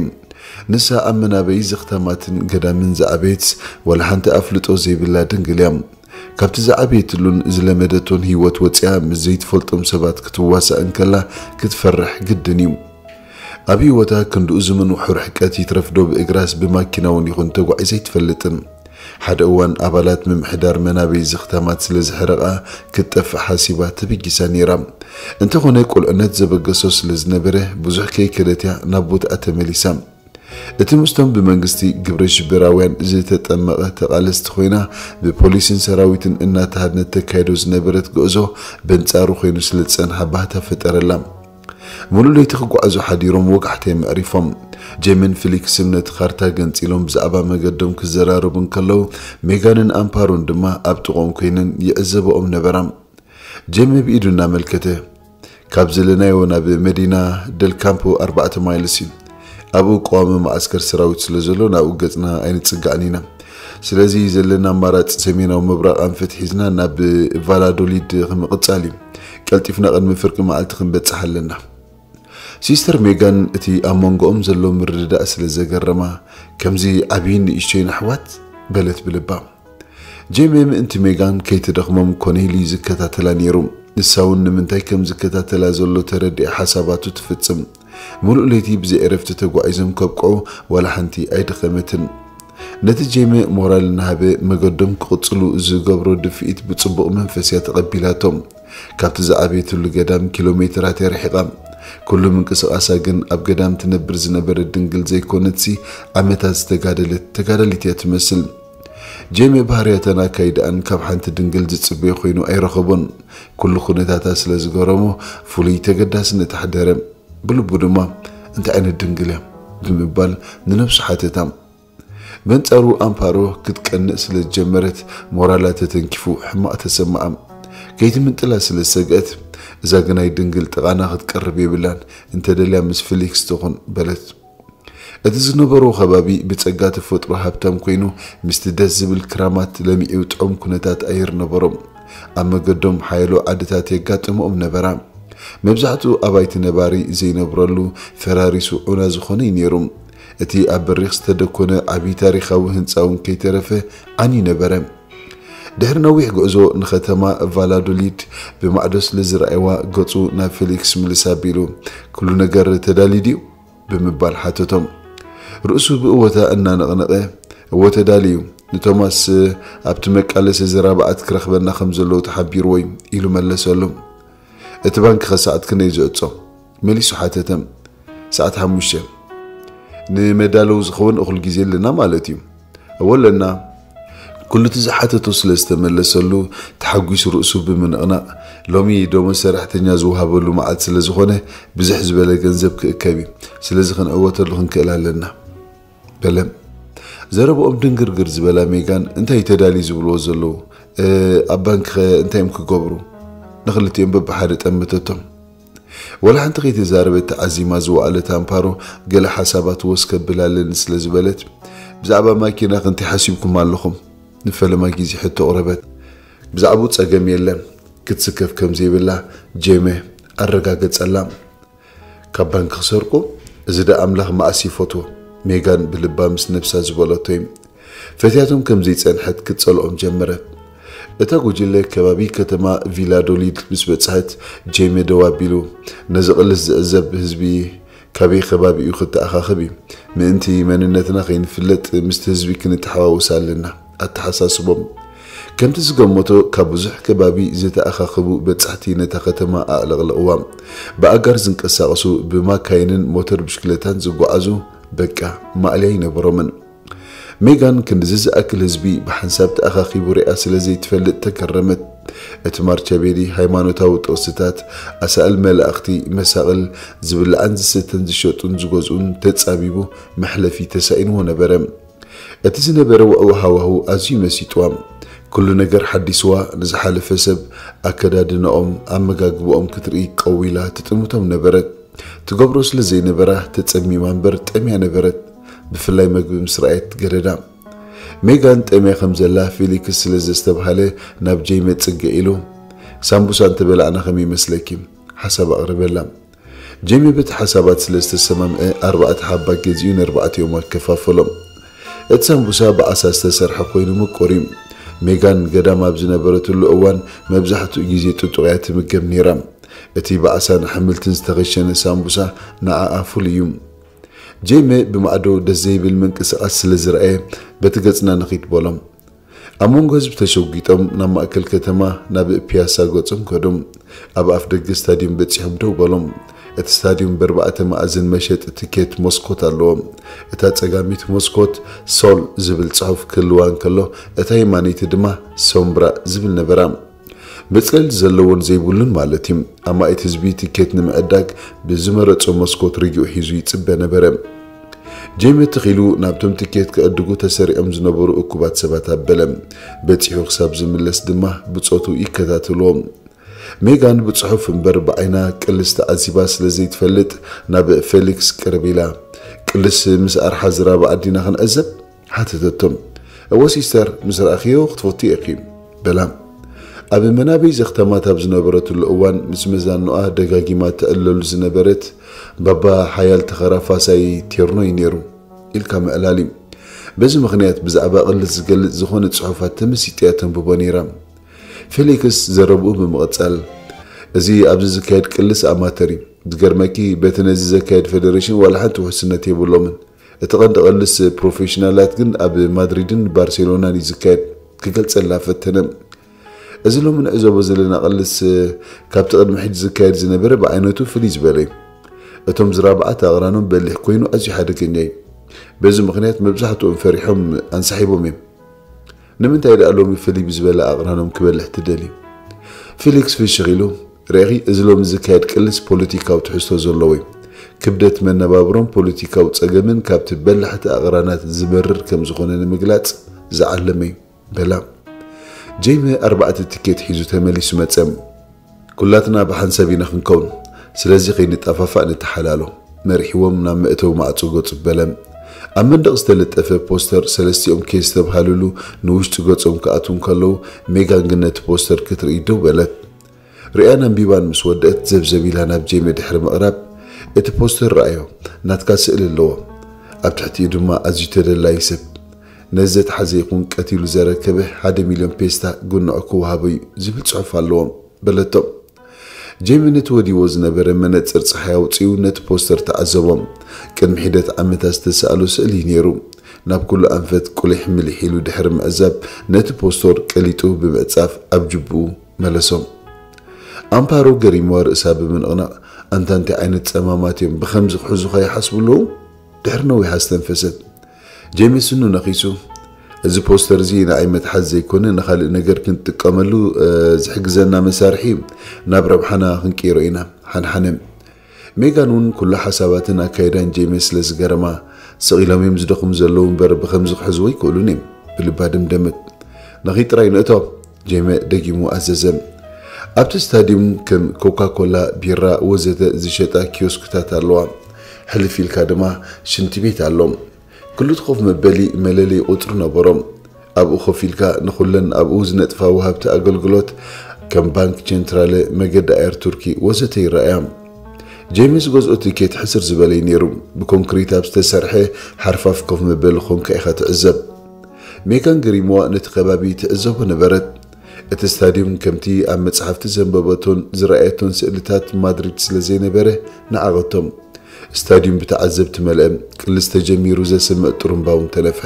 ንሳ ኣብ መናበይ ዘኽታማትን ገዳምን ዝዓበየት፣ ዋላ ሓንቲ ኣፍልጦ ዘይብላ ድንግል እያ። ካብቲ ዝዓበየትሉን ዝለመደቶን ህይወት ወፂኣ ምስ ዘይትፈልጦም ሰባት ክትዋሳእ እንከላ ክትፈርሕ ግድን እዩ። ኣብ ህይወታ ክንድኡ ዝምንውሑ ርሕቀት ይትረፍዶ ብእግራስ ብማኪና እውን ይኹን ተጓዒዛ ኣይትፈልጥን። ሓደ እዋን ኣባላት ምምሕዳር መናበይ ዘኽታማት ስለ ዝሕረቓ ክትጠፍእ ሓሲባ ተበጊሳ ነይራ። እንተኾነ ቁልዕነት ዘበገሶ ስለ ዝነበረ ብዙሕ ከይከደት እያ ናብ ቦታኣ ተመሊሳ። እቲ ምስቶም ብመንግስቲ ግብረ ሽበራውያን ዝተጠመቐ ተቓለስቲ ኮይና ብፖሊስን ሰራዊትን እናተሃድነት ተካይዶ ዝነበረት ጉዕዞ በንጻሩ ኮይኑ ስለ ዝጸንሓ ባህታ ፈጠረላ። ሙሉእ ለይቲ ክጓዓዙ ሓዲሮም ወጋሕታ እዮም ኣዕሪፎም። ጄምን ፊሊክስን ነቲ ካርታ ገንጺሎም ብዛዕባ መገዶም ክዘራረቡ እንከለዉ ሜጋንን ኣምፓሮን ድማ ኣብ ጥቕኦም ኮይነን ይዕዘበኦም ነበራ። ጄመ ብኢዱ እናመልከተ፣ ካብ ዘለናዮ ናብ መዲና ደል ካምፖ ኣርባዕተ ማይልስ እዩ። ኣብኡ ቀዋሚ መዓስከር ሰራዊት ስለ ዘሎ ናብኡ ገጽና ኣይንጽጋዕን ኢና። ስለዚ ዘለና ኣማራጺ ሰሜናዊ ምብራቕ ኣንፈት ሒዝና ናብ ቫላዶሊድ ምቕጻል እዩ። ቀልጢፍና ቅድሚ ፍርቂ መዓልቲ ክንበጽሕ ኣለና። ሲስተር ሜጋን እቲ ኣብ መንጎኦም ዘሎ ምርድዳእ ስለ ዘገረማ፣ ከምዚ ዓብይን ንእሽቶይን ኣሕዋት በለት ብልባ። ጄሜ ምእንቲ ሜጋን ከይትደኽሞም ኮነ ኢሉ እዩ ዝከታተላ ነይሩ። ንሳ እውን ንምንታይ ከም ዝከታተላ ዘሎ ተረዲኣ ሓሳባቱ ትፍጽም። ሙሉእ ለይቲ ብዘይ ዕረፍቲ ተጓዒዞም ከብቅዑ ዋላ ሓንቲ ኣይደኸመትን። ነቲ ጄሜ ሞራል እናሃበ መገዶም ክቕጽሉ ዝገብሮ ድፍኢት ብጽቡቕ መንፈስ እያ ተቐቢላቶም። ካብቲ ዝዓበየትሉ ገዳም ኪሎ ሜትራት እያ ርሒቓ። ኩሉ ምንቅስቓሳ ግን ኣብ ገዳም ትነብር ዝነበረት ድንግል ዘይኮነትሲ ዓመታት ዝተጋደለት ተጋዳሊት እያ ትመስል። ጄሜ ባህርያታን ኣካይዳኣን ካብ ሓንቲ ድንግል ዝጽበዮ ኮይኑ ኣይረኸቦን። ኩሉ ኩነታታ ስለ ዝገረሞ ፍሉይ ተገዳስነት ኣሕደረ። ብልቡ ድማ እንታይ ዓይነት ድንግል እያ ብምባል ንነብሱ ሓተታ። በንጻሩ ኣምፓሮ ክትቀንእ ስለ ዝጀመረት ሞራላ ተተንኪፉ ሕማቕ ተሰማዓ። ከይትምንጥላ ስለ ዝሰግአት እዛ ግናይ ድንግል ጥቓና ክትቀርብ የብላን፣ እንተደልያ ምስ ፊሊክስ ትኹን በለት። እቲ ዝነበሮ ከባቢ ብጸጋ ተፈጥሮ ሃብታም ኮይኑ ምስቲ ደስ ዝብል ክራማት ለሚዑ ጥዑም ኩነታት ኣየር ነበሮም። ኣብ መገዶም ሓያሎ ዓድታት የጋጥምኦም ነበራ። መብዛሕትኡ ኣባይቲ ነባሪ ዘይነብረሉ ፈራሪሱ ዑና ዝኾነ እዩ ነይሩ። እቲ ኣብ በሪኽ ዝተደኮነ ዓብዪ ታሪኻዊ ህንጻ እውን ከይተረፈ ዓንዩ ነበረ። ድሕሪ ነዊሕ ጉዕዞ ንኸተማ ቫላዶሊድ ብማዕዶ ስለ ዝረኣይዋ ገጹ ናብ ፌሊክስ ምልስ ኣቢሉ፣ "ኩሉ ነገር ተዳልዩ ድዩ?" ብምባል ሓተቶም። ርእሱ ብእወታ እናነቕነቐ፣ "እወ ተዳልዩ፣ ንቶማስ ኣብቲ መቃለሲ ዝራብዓት ክረኽበና ከም ዘለዎ ተሓቢርዎ እዩ" ኢሉ መለሰሉ። "እቲ ባንክ ኸ ሰዓት ክንደይ ዝዕጾ?" መሊሱ ሓተተ። "ሰዓት ሓሙሽተ። ንመዳለዊ ዝኸውን እኹል ግዜ ኣለና ማለት እዩ?" "እወ ኣለና።" ኩሉ እቲ ዝሓተቶ ስለ ዝተመለሰሉ ተሓጒሱ ርእሱ ብምንቕናቕ፣ "ሎሚ ደሞዝ ሰራሕተኛ ዝወሃበሉ መዓልቲ ስለ ዝኾነ ብዝሕ ዝበለ ገንዘብ ክእከብ እዩ። ስለዚ ክንዕወተሉ ክንክእል ኣለና" በለ። ዘረብኦም ድንግርግር ዝበላ ሜጋን፣ "እንታይ ተዳልዩ ዝብልዎ ዘለዉ? እ፣ ኣብ ባንክ ኸ እንታይ እዮም ክገብሩ?" ንኽልቲኦም በብሓደ ጠመተቶም። ወላ ሓንቲ ከይተዛረበት ተዓዚማ ዝወዓለት ኣምፓሮ ገለ ሓሳባት ወስ ከብል ኣለኒ ስለ ዝበለት፣ "ብዛዕባ ማኪና ክንታይ ሓሲብኩም ኣለኹም?" ንፈለማ ግዜ ሕቶ ኣቕረበት። "ብዛዕባኡ ጸገም የለን፣ ክትስከፍ ከም ዘይብላ ጄመ ኣረጋገጸላ። ካብ ባንክ ክሰርቁ? እዚ ደኣ ኣምላኽ መኣስ ይፈትዎ?" ሜጋን ብልባ ምስ ነብሳ ዝበለቶ እዩ። ፈትያቶም ከም ዘይጸንሐት ክትጸልኦም ጀመረት። እታ ጉጅለ ከባቢ ከተማ ቪላዶሊድ ምስ በጽሐት፣ ጄሜ ደው ኣቢሉ፣ "ነዚ ቅልስ ዝዕዘብ ህዝቢ ካበይ ከባቢ እዩ ክተኣኻኸብ እዩ? ምእንቲ መንነትና ከይንፍለጥ ምስቲ ህዝቢ ክንተሓዋወስ ኣለና" ኣተሓሳስቦም። ከምቲ ዝገመቶ፣ ካብ ብዙሕ ከባቢ ዝተኣኻኸቡ በጻሕቲ ነታ ከተማ ኣዕለቕለቕዋ። ብኣጋር ዝንቀሳቐሱ፣ ብማካይንን ሞተር ብሽክለታን ዝጓዓዙ፣ በቃ ማእለያ ኣይነበሮምን። ሜጋን ክንድዚ ዝኣክል ህዝቢ ብሓንሳብ ተኣኻኺቡ ሪኣ ስለ ዘይትፈልጥ ተገረመት። እቲ ማርቻቤዲ ሃይማኖታዊ ጥቕስታት፣ ኣሳእል መላእኽቲ፣ መሳቕል፣ ዝብልዓን ዝስተን ዝሸጡን ዝገዝኡን ተጻቢቡ መሕለፊ ተሳኢንዎ ነበረ። እቲ ዝነበረ ውዕው ሃዋህው ኣዝዩ መሲጥዋ። ኩሉ ነገር ሓዲስዋ፣ ንዝሓለፈ ሰብ ኣከዳድናኦም፣ ኣመጋግባኦም ክትርኢ ቀዊላ ትጥምቶም ነበረት። ትገብሮ ስለ ዘይነበራ ተጸሚማ እምበር ጠምያ ነበረት። ብፍላይ መግቢ ምስ ረኣየት ገደዳ። ሜጋን ጠምያ ከም ዘላ ፊሊክስ ስለ ዘስተብሃለ ናብ ጄመ ጽግዕ ኢሉ፣ "ሳምቡሳ እንተበላዕና ከመይ ይመስለኪ?" ሓሳብ ኣቕረበላ። ጄሚ በቲ ሓሳባት ስለ ዝተሰማምዐ ኣርባዕተ ሓባ ገዚኡ ነርባዕቲኦም ኣከፋፈሎም። እቲ ሳምቡሳ ብዓሳ ዝተሰርሐ ኮይኑ ምቁር እዩ። ሜጋን ገዳም ኣብ ዝነበረትሉ እዋን መብዛሕትኡ ግዜ ጥጡቕ እያ ትምገብ ነይራ። እቲ ብዓሳን ኣሕምልትን ዝተኸሸነ ሳምቡሳ ንዓኣ ፍሉይ እዩ። ጄሚ ብማዕዶ ደስ ዘይብል ምንቅስቓስ ስለ ዝረኣየ በቲ ገጽና ንኺድ በሎም። ኣብ መንጎ ህዝቢ ተሸጒጦም ናብ ማእከል ከተማ ናብ ፒያሳ ገጾም ከዱ። ኣብ ኣፍ ደገ ስታድዮም በጺሖም ደው በሎም። እቲ ስታድዮም ብኣርባዕተ መኣዝን መሸጢ ትኬት መስኮት ኣለዎ። እታ ጸጋሚት መስኮት ሶል ዝብል ጽሑፍ ክህልዋ እንከሎ እታ የማነይቲ ድማ ሶምብራ ዝብል ነበራ። መጽለሊ ዘለዎን ዘይብሉን ማለት እዩ። ኣማኢት ህዝቢ ትኬት ንምዕዳግ ብዝመረጾ መስኮት ርጊኡ ሒዙ ይጽበ ነበረ። ጄሚ ትኺሉ ናብቶም ትኬት ክዕድጉ ተሰሪዖም ዝነበሩ እኩባት ሰባት ኣበለ። በጺሑ ክሳብ ዝምለስ ድማ ብጾቱ ይከታተልዎ። ሜጋን ብጽሑፍ እምበር ብዓይና ቅልስ ተዓዚባ ስለ ዘይትፈልጥ ናብ ፌሊክስ ቅርብ ኢላ፣ "ቅልስ ምስ ኣርሓ ዝራባዕ ዲና ክንዕዘብ?" ሓተተቶም። "እወ ሲስተር፣ ምስ ረኣኽዮ ክትፈቱ ኢኺ" በላ። ኣብ መናበይ ዘኽተማት ኣብ ዝነበረትሉ እዋን ምስ መዛኖኣ ደጋጊማ ትዕለሉ ዝነበረት፣ "ባባ ሓያል ተኸራፋሳይ ቴርኖ እዩ ነይሩ" ኢልካ ምዕላል እዩ። በዚ ምኽንያት ብዛዕባ ቅልስ ዝገልጽ ዝኾነ ጽሑፋት ተመሲጥያ ተንብቦ ነይራ። ፌሊክስ ዘረብኡ ብምቕጻል፣ "እዚ ኣብዚ ዝካየድ ቅልስ ኣማተር እዩ። ዝገርመኪ በቲ ነዚ ዘካየድ ፌደሬሽን ዋላ ሓንቲ ውሕስነት የብሎምን። እቲ ቀንዲ ቅልስ ፕሮፌሽናላት ግን ኣብ ማድሪድን ባርሴሎናን እዩ ዝካየድ" ክገልጸላ ፈተነ። "እዚ ሎሚ ንዕዘቦ ዘለና ቅልስ ካብቲ ቅድሚ ሕጂ ዝካየድ ዝነበረ ብዓይነቱ ፍልይ ዝበለ እዩ። እቶም ዝራብዓት ኣቕራኖም በሊሕ ኮይኑ ኣዝዩ ሓደገኛ እዩ። በዚ ምኽንያት መብዛሕትኦም ፈሪሖም ኣንሳሒቦም እዮም። ንምንታይ ደኣ ሎሚ ፍልይ ብዝበለ ኣቕራኖም ክበልሕ ትደሊ?" ፊሊክስ ፍሽኽ ኢሉ፣ "ርኢኺ፣ እዚ ሎሚ ዝካየድ ቅልስ ፖለቲካዊ ትሕዝቶ ዘለዎ እዩ። ክብደት መነባብሮን ፖለቲካዊ ጸገምን ካብቲ በላሕቲ ኣቕራናት ዝመርር ከም ዝኾነ ንምግላጽ ዝዓለመ እዩ" በላ። ጄሚ ኣርባዕተ ትኬት ሒዙ ተመሊሱ መጸ። "ኩላትና ብሓንሳብ ኢና ክንከውን፣ ስለዚ ከይንጠፋፋእ ንተሓላሎ" መሪሕዎም ናብ መእተዊ ማዕጾ ገጹ በለ። ኣብ መንደቕ ዝተለጠፈ ፖስተር ሰለስቲኦም ከየስተብሃልሉ ንውሽጢ ገጾም ክኣትዉ እንከለዉ፣ ሜጋን ግን ነቲ ፖስተር ክትርኢ ደው በለት። ርእያን ኣንቢባን ምስ ወደአት ዘብዘብ ኢላ ናብ ጄሚ ድሕሪ ምቕራብ፣ "እቲ ፖስተር ረኣዮ፣ ናትካ ስእሊ ኣለዎ። ኣብ ትሕቲኡ ድማ ኣዝዩ ተደላዪ ሰብ፣ ነዚ ዘትሓዘ ይኹን ቀቲሉ ዘረከበ ሓደ ሚልዮን ፔስታ ጉንዖ ክወሃቦ እዩ" ዝብል ጽሑፍ ኣለዎ በለቶ። ጄሚ ነቲ ወዲዎ ዝነበረ መነጽር ጸሓይ ኣውጺኡ ነቲ ፖስተር ተዓዘቦ። ቅድሚ ሒደት ዓመታት ዝተሳእሎ ስእሊ እዩ ነይሩ። ናብ ኩሉ ኣንፈት ቁሊሕ ምሊሕ ኢሉ ድሕሪ ምዕዛብ ነቲ ፖስተር ቀሊጡ ብምዕጻፍ ኣብ ጅብኡ መለሶ። ኣምፓሮ ገሪምዋ ርእሳ ብምንቕናቕ፣ "ኣንታ እንታይ ዓይነት ጸማማት እዮም ብኸምዚ ክሕዙኻ ይሓስቡ ኣለዉ?" ድሕሪ ነዊሕ ኣስተንፈሰት። ጄሚ ስኑ ነኺሱ፣ "እዚ ፖስተር እዚ ንዓይ መትሓዚ ዘይኮነ ንኻልእ ነገር ክንጥቀመሉ፣ እ፣ ዝሕግዘና መሳርሒ እዩ። ናብ ረብሓና ክንቅይሮ ኢና። ሓንሓነ" ሜጋን እውን ኩሉ ሓሳባትን ኣካይዳን ጄሚ ስለ ዝገረማ፣ "ስቕ ኢሎም እዮም ዝደኽሙ ዘለዉ እምበር ብኸምዚ ክሕዝዎ ኣይክእሉን እዮም" ብልባ ደምደመት። "ንኺድ ጥራይ ንእቶ" ጄሚ ደጊሙ ኣዘዘ። ኣብቲ ስታድዩም ከም ኮካ ኮላ፣ ቢራ ወዘተ ዝሸጣ ኪዮስክታት ኣለዋ። ሕልፍ ኢልካ ድማ ሽንቲ ቤት ኣሎ። ክልተ ኮፍ መበሊ መለለዪ ቁጽሪ ነበሮም። ኣብኡ ኮፍ ኢልካ ንኹለን ኣብኡ ዝነጥፋ ወሃብቲ ኣገልግሎት ከም ባንክ ቸንትራለ፣ መገዲ ኣየር ቱርኪ ወዘተ ይረኣያ። ጄሚ ዝገዝኦ ቲኬት ሕስር ዝበለ እዩ ነይሩ። ብኮንክሪት ኣብ ዝተሰርሐ ሓርፋፍ ኮፍ መበሊ ኾንካ ኢኻ ትዕዘብ። ሜጋን ገሪምዋ ነቲ ከባቢ ትዕዘቦ ነበረት። እቲ ስታድዩም ከምቲ ኣብ መጽሓፍቲ ዘንበበቶን ዝረኣየቶን ስእልታት ማድሪድ ስለ ዘይነበረ ነዓቐቶም። ስታድዩም ብተዓዘብቲ መልአ። ቅልስ ተጀሚሩ ዘስምዕ ጥሩምባ እውን ተነፍሐ።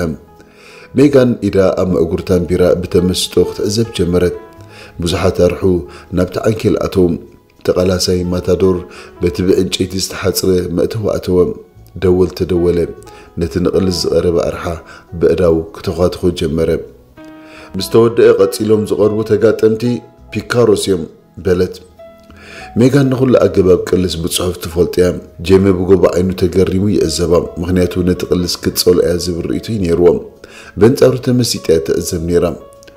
ሜጋን ኢዳ ኣብ መእጉርታ ኣንቢራ ብተመስጦ ክትዕዘብ ጀመረት። ብዙሓት ኣርሑ ናብቲ ዓንኬል ኣተዉ። ተቓላሳይ ማታዶር በቲ ብዕንጨይቲ ዝተሓጽረ መእተዊ ኣተወ። ደወል ተደወለ። ነቲ ንቕልስ ዝቐረበ ኣርሓ በእዳው ክተዃትኾ ጀመረ። "ምስ ተወደአ ቀጺሎም ዝቐርቡ ተጋጠምቲ ፒካሮስ እዮም" በለት። ሜጋን ንኹሉ ኣገባብ ቅልስ ብጽሑፍ ትፈልጦ እያ። ጄሚ ብጎቦ ዓይኑ ተገሪሙ ይዕዘባ፣ ምኽንያቱ ነቲ ቅልስ ክትጸልኦ እያ ዝብል ርእይቶ እዩ ነይርዎ። በንጻሩ ተመሲጣ እያ ትዕዘብ ነይራ።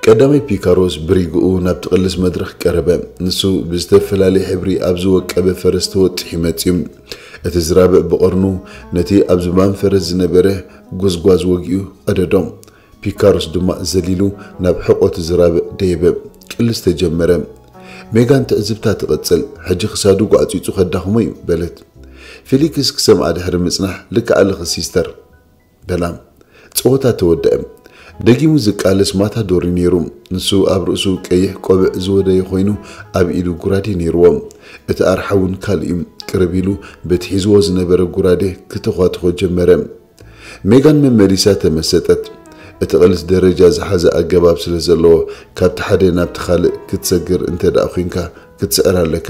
ቀዳማይ ፒካሮስ ብሪግኡ ናብቲ ቅልስ መድረኽ ቀረበ። ንሱ ብዝተፈላለየ ሕብሪ ኣብ ዝወቀበ ፈረስ ተወጢሑ መጺኡ። እቲ ዝራብዕ ብቐርኑ ነቲ ኣብ ዝባን ፈረስ ዝነበረ ጉዝጓዝ ወጊኡ ቀደዶ። ፒካሮስ ድማ ዘሊሉ ናብ ሕቖ እቲ ዝራብዕ ደየበ። ቅልስ ተጀመረ። ሜጋን ትዕዝብታ ትቐጽል። "ሕጂ ክሳዱ ጓዕጺጹ ከዳኽሞ እዩ" በለት። ፊሊክስ ክሰምዓ ድሕሪ ምጽናሕ፣ ልክዕ ኣለኺ ሲስተር፣ በላ። ጸወታ ተወደአ። ደጊሙ ዝቃለስ ማታዶር እዩ ነይሩ። ንሱ ኣብ ርእሱ ቀይሕ ቆብዕ ዝወደየ ኮይኑ፣ ኣብ ኢዱ ጉራዴ ነይርዎ። እቲ ኣርሓ እውን ካልእ እዩ። ቅርብ ኢሉ በቲ ሒዝዎ ዝነበረ ጉራዴ ክተዃትኾ ጀመረ። ሜጋን መመሊሳ ተመሰጠት። እቲ ቅልስ ደረጃ ዝሓዘ ኣገባብ ስለ ዘለዎ፣ ካብቲ ሓደ ናብቲ ካልእ ክትሰግር እንተ ደኣ ኮይንካ ክትስዕር ኣለካ።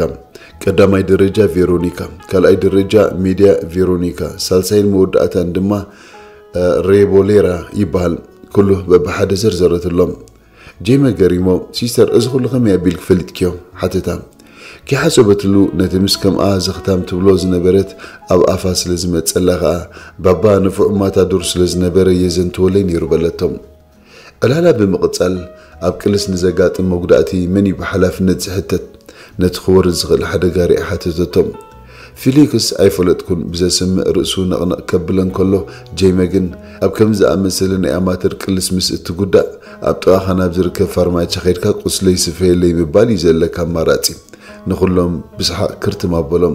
ቀዳማይ ደረጃ ቬሮኒካ፣ ካልኣይ ደረጃ ሜድያ ቬሮኒካ፣ ሳልሳይን መወዳእታን ድማ ሬቦሌራ ይበሃል። ኩሉ በብሓደ ዘርዘረትሎም። ጄመ ገሪሞ፣ ሲስተር፣ እዚ ኩሉ ከመይ ኣቢልክ ፈሊጥክዮ? ሓተታ። ከይሓሰበትሉ ነቲ ምስ ከምኣ ዘኽታም ትብሎ ዝነበረት ኣብ ኣፋ ስለ ዝመጸላ ከኣ፣ ባባ ንፉዕ ማታዶር ስለ ዝነበረ የዘንትወለይ ነይሩ በለቶም። ዕላላ ብምቕጻል፣ ኣብ ቅልስ ንዘጋጥም መጉዳእቲ መን እዩ ብሓላፍነት ዝሕተት? ነቲ ክወርድ ዝኽእል ሓደጋ ሪኣ ሓተተቶም። ፊሊክስ ኣይፈለጥኩን ብዘስምዕ ርእሱ ነቕነቕ ከብለ እንከሎ፣ ጄመ ግን ኣብ ከምዚ ዝኣመሰለ ናይ ኣማተር ቅልስ ምስ እትጉዳእ፣ ኣብ ጥቓኻ ናብ ዝርከብ ፋርማቻ ኸይድካ ቁስለይ ስፈየለይ ምባል እዩ ዘለካ ኣማራጺ። ንኹሎም ብሰሓቕ ክርትም ኣበሎም።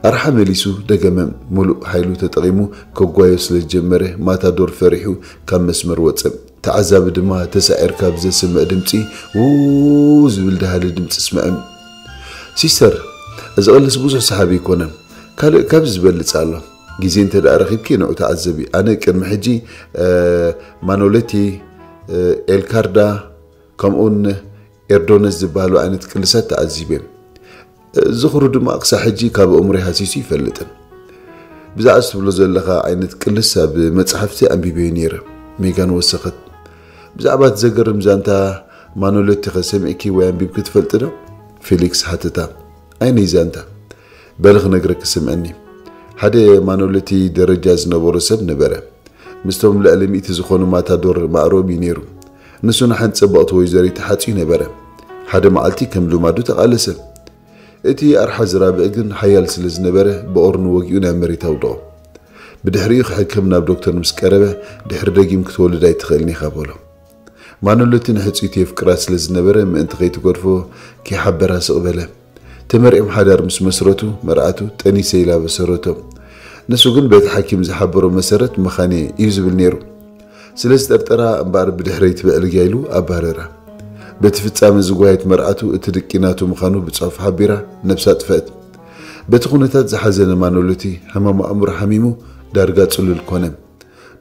ኣርሓ መሊሱ ደገመ። ምሉእ ሓይሉ ተጠቒሙ ከጓዮ ስለ ዝጀመረ፣ ማታዶር ፈሪሑ ካብ መስመር ወጸ። ተዓዛቢ ድማ ተሳዒርካ ብዘስምዕ ድምጺ ውው ዝብል ደሃሊ ድምጺ ስምዐ። ሲስተር፣ እዚ ቅልስ ብዙሕ ሰሓቢ ኣይኮነን። ካልእ ካብዚ ዝበልጽ ኣሎ። ግዜ እንተ ደኣ ረኺብኪ ንዑ ተዓዘቢ። ኣነ ቅድሚ ሕጂ፣ እ፣ ማኖሌቲ፣ እ፣ ኤልካርዳ፣ ከምኡውን ኤርዶነስ ዝበሃሉ ዓይነት ቅልሳት ተዓዚበ። ዝኽሩ ድማ ክሳዕ ሕጂ ካብ ኣእምሮይ ሃሲሱ ይፈልጥን። ብዛዕባ እዚ ትብሎ ዘለኻ ዓይነት ቅልስ ኣብ መጽሓፍቲ ኣንቢበዮ ነይረ። ሜጋን ወሰኸት። ብዛዕባ እቲ ዘገርም ዛንታ ማኖሌቲ ኸ ሰሚዕኪ ወይ ኣንቢብኪ ትፈልጢ ዶ? ፊሊክስ ሓተታ። ኣይነይ ዛንታ? በሊ ክነግረኪ ስምዐኒ። ሓደ ማኖሌቲ ደረጃ ዝነበሮ ሰብ ነበረ። ምስቶም ልዕሊ ሚእቲ ዝኾኑ ማታዶር ማዕረኦም እዩ ነይሩ። ንሱ ንሓንቲ ጽብቕቲ ወይዘሪት ተሓጽዩ ነበረ። ሓደ መዓልቲ ከም ልማዱ ተቓለሰ። እቲ ኣርሓ ዝራብዕ ግን ሓያል ስለ ዝነበረ ብቐርኑ ወጊኡ ናብ መሬት ኣውደቖ። ብድሕሪኡ ክሕከም ናብ ዶክተር ምስ ቀረበ፣ ድሕሪ ደጊም ክትወልድ ኣይትኽእልን ኢኻ በሎ። ማኖለቲ ንሕጽይቲ የፍቅራ ስለ ዝነበረ ምእንቲ ከይትገድፎ ከይሓበራ ስቕ በለ። ተመርዕዮም ሓዳር ምስ መስረቱ መርዓቱ ጠኒሰ ኢላ በሰረቶ። ንሱ ግን በቲ ሓኪም ዝሓበሮ መሰረት ምኻንየ እዩ ዝብል ነይሩ። ስለ ዝጠርጠራ እምበኣር ብድሕረይ ትብዕልግያ ኢሉ ኣባረራ። በቲ ፍጻመ ዝጓየት መርዓቱ እቲ ድቂ ናቱ ምዃኑ ብጽሑፍ ሓቢራ ነብሳ ኣጥፍአት። በቲ ኩነታት ዝሓዘነ ማኖለቲ ሕማም ኣእምሮ ሓሚሙ ዳርጋ ጽሉል ኮነ።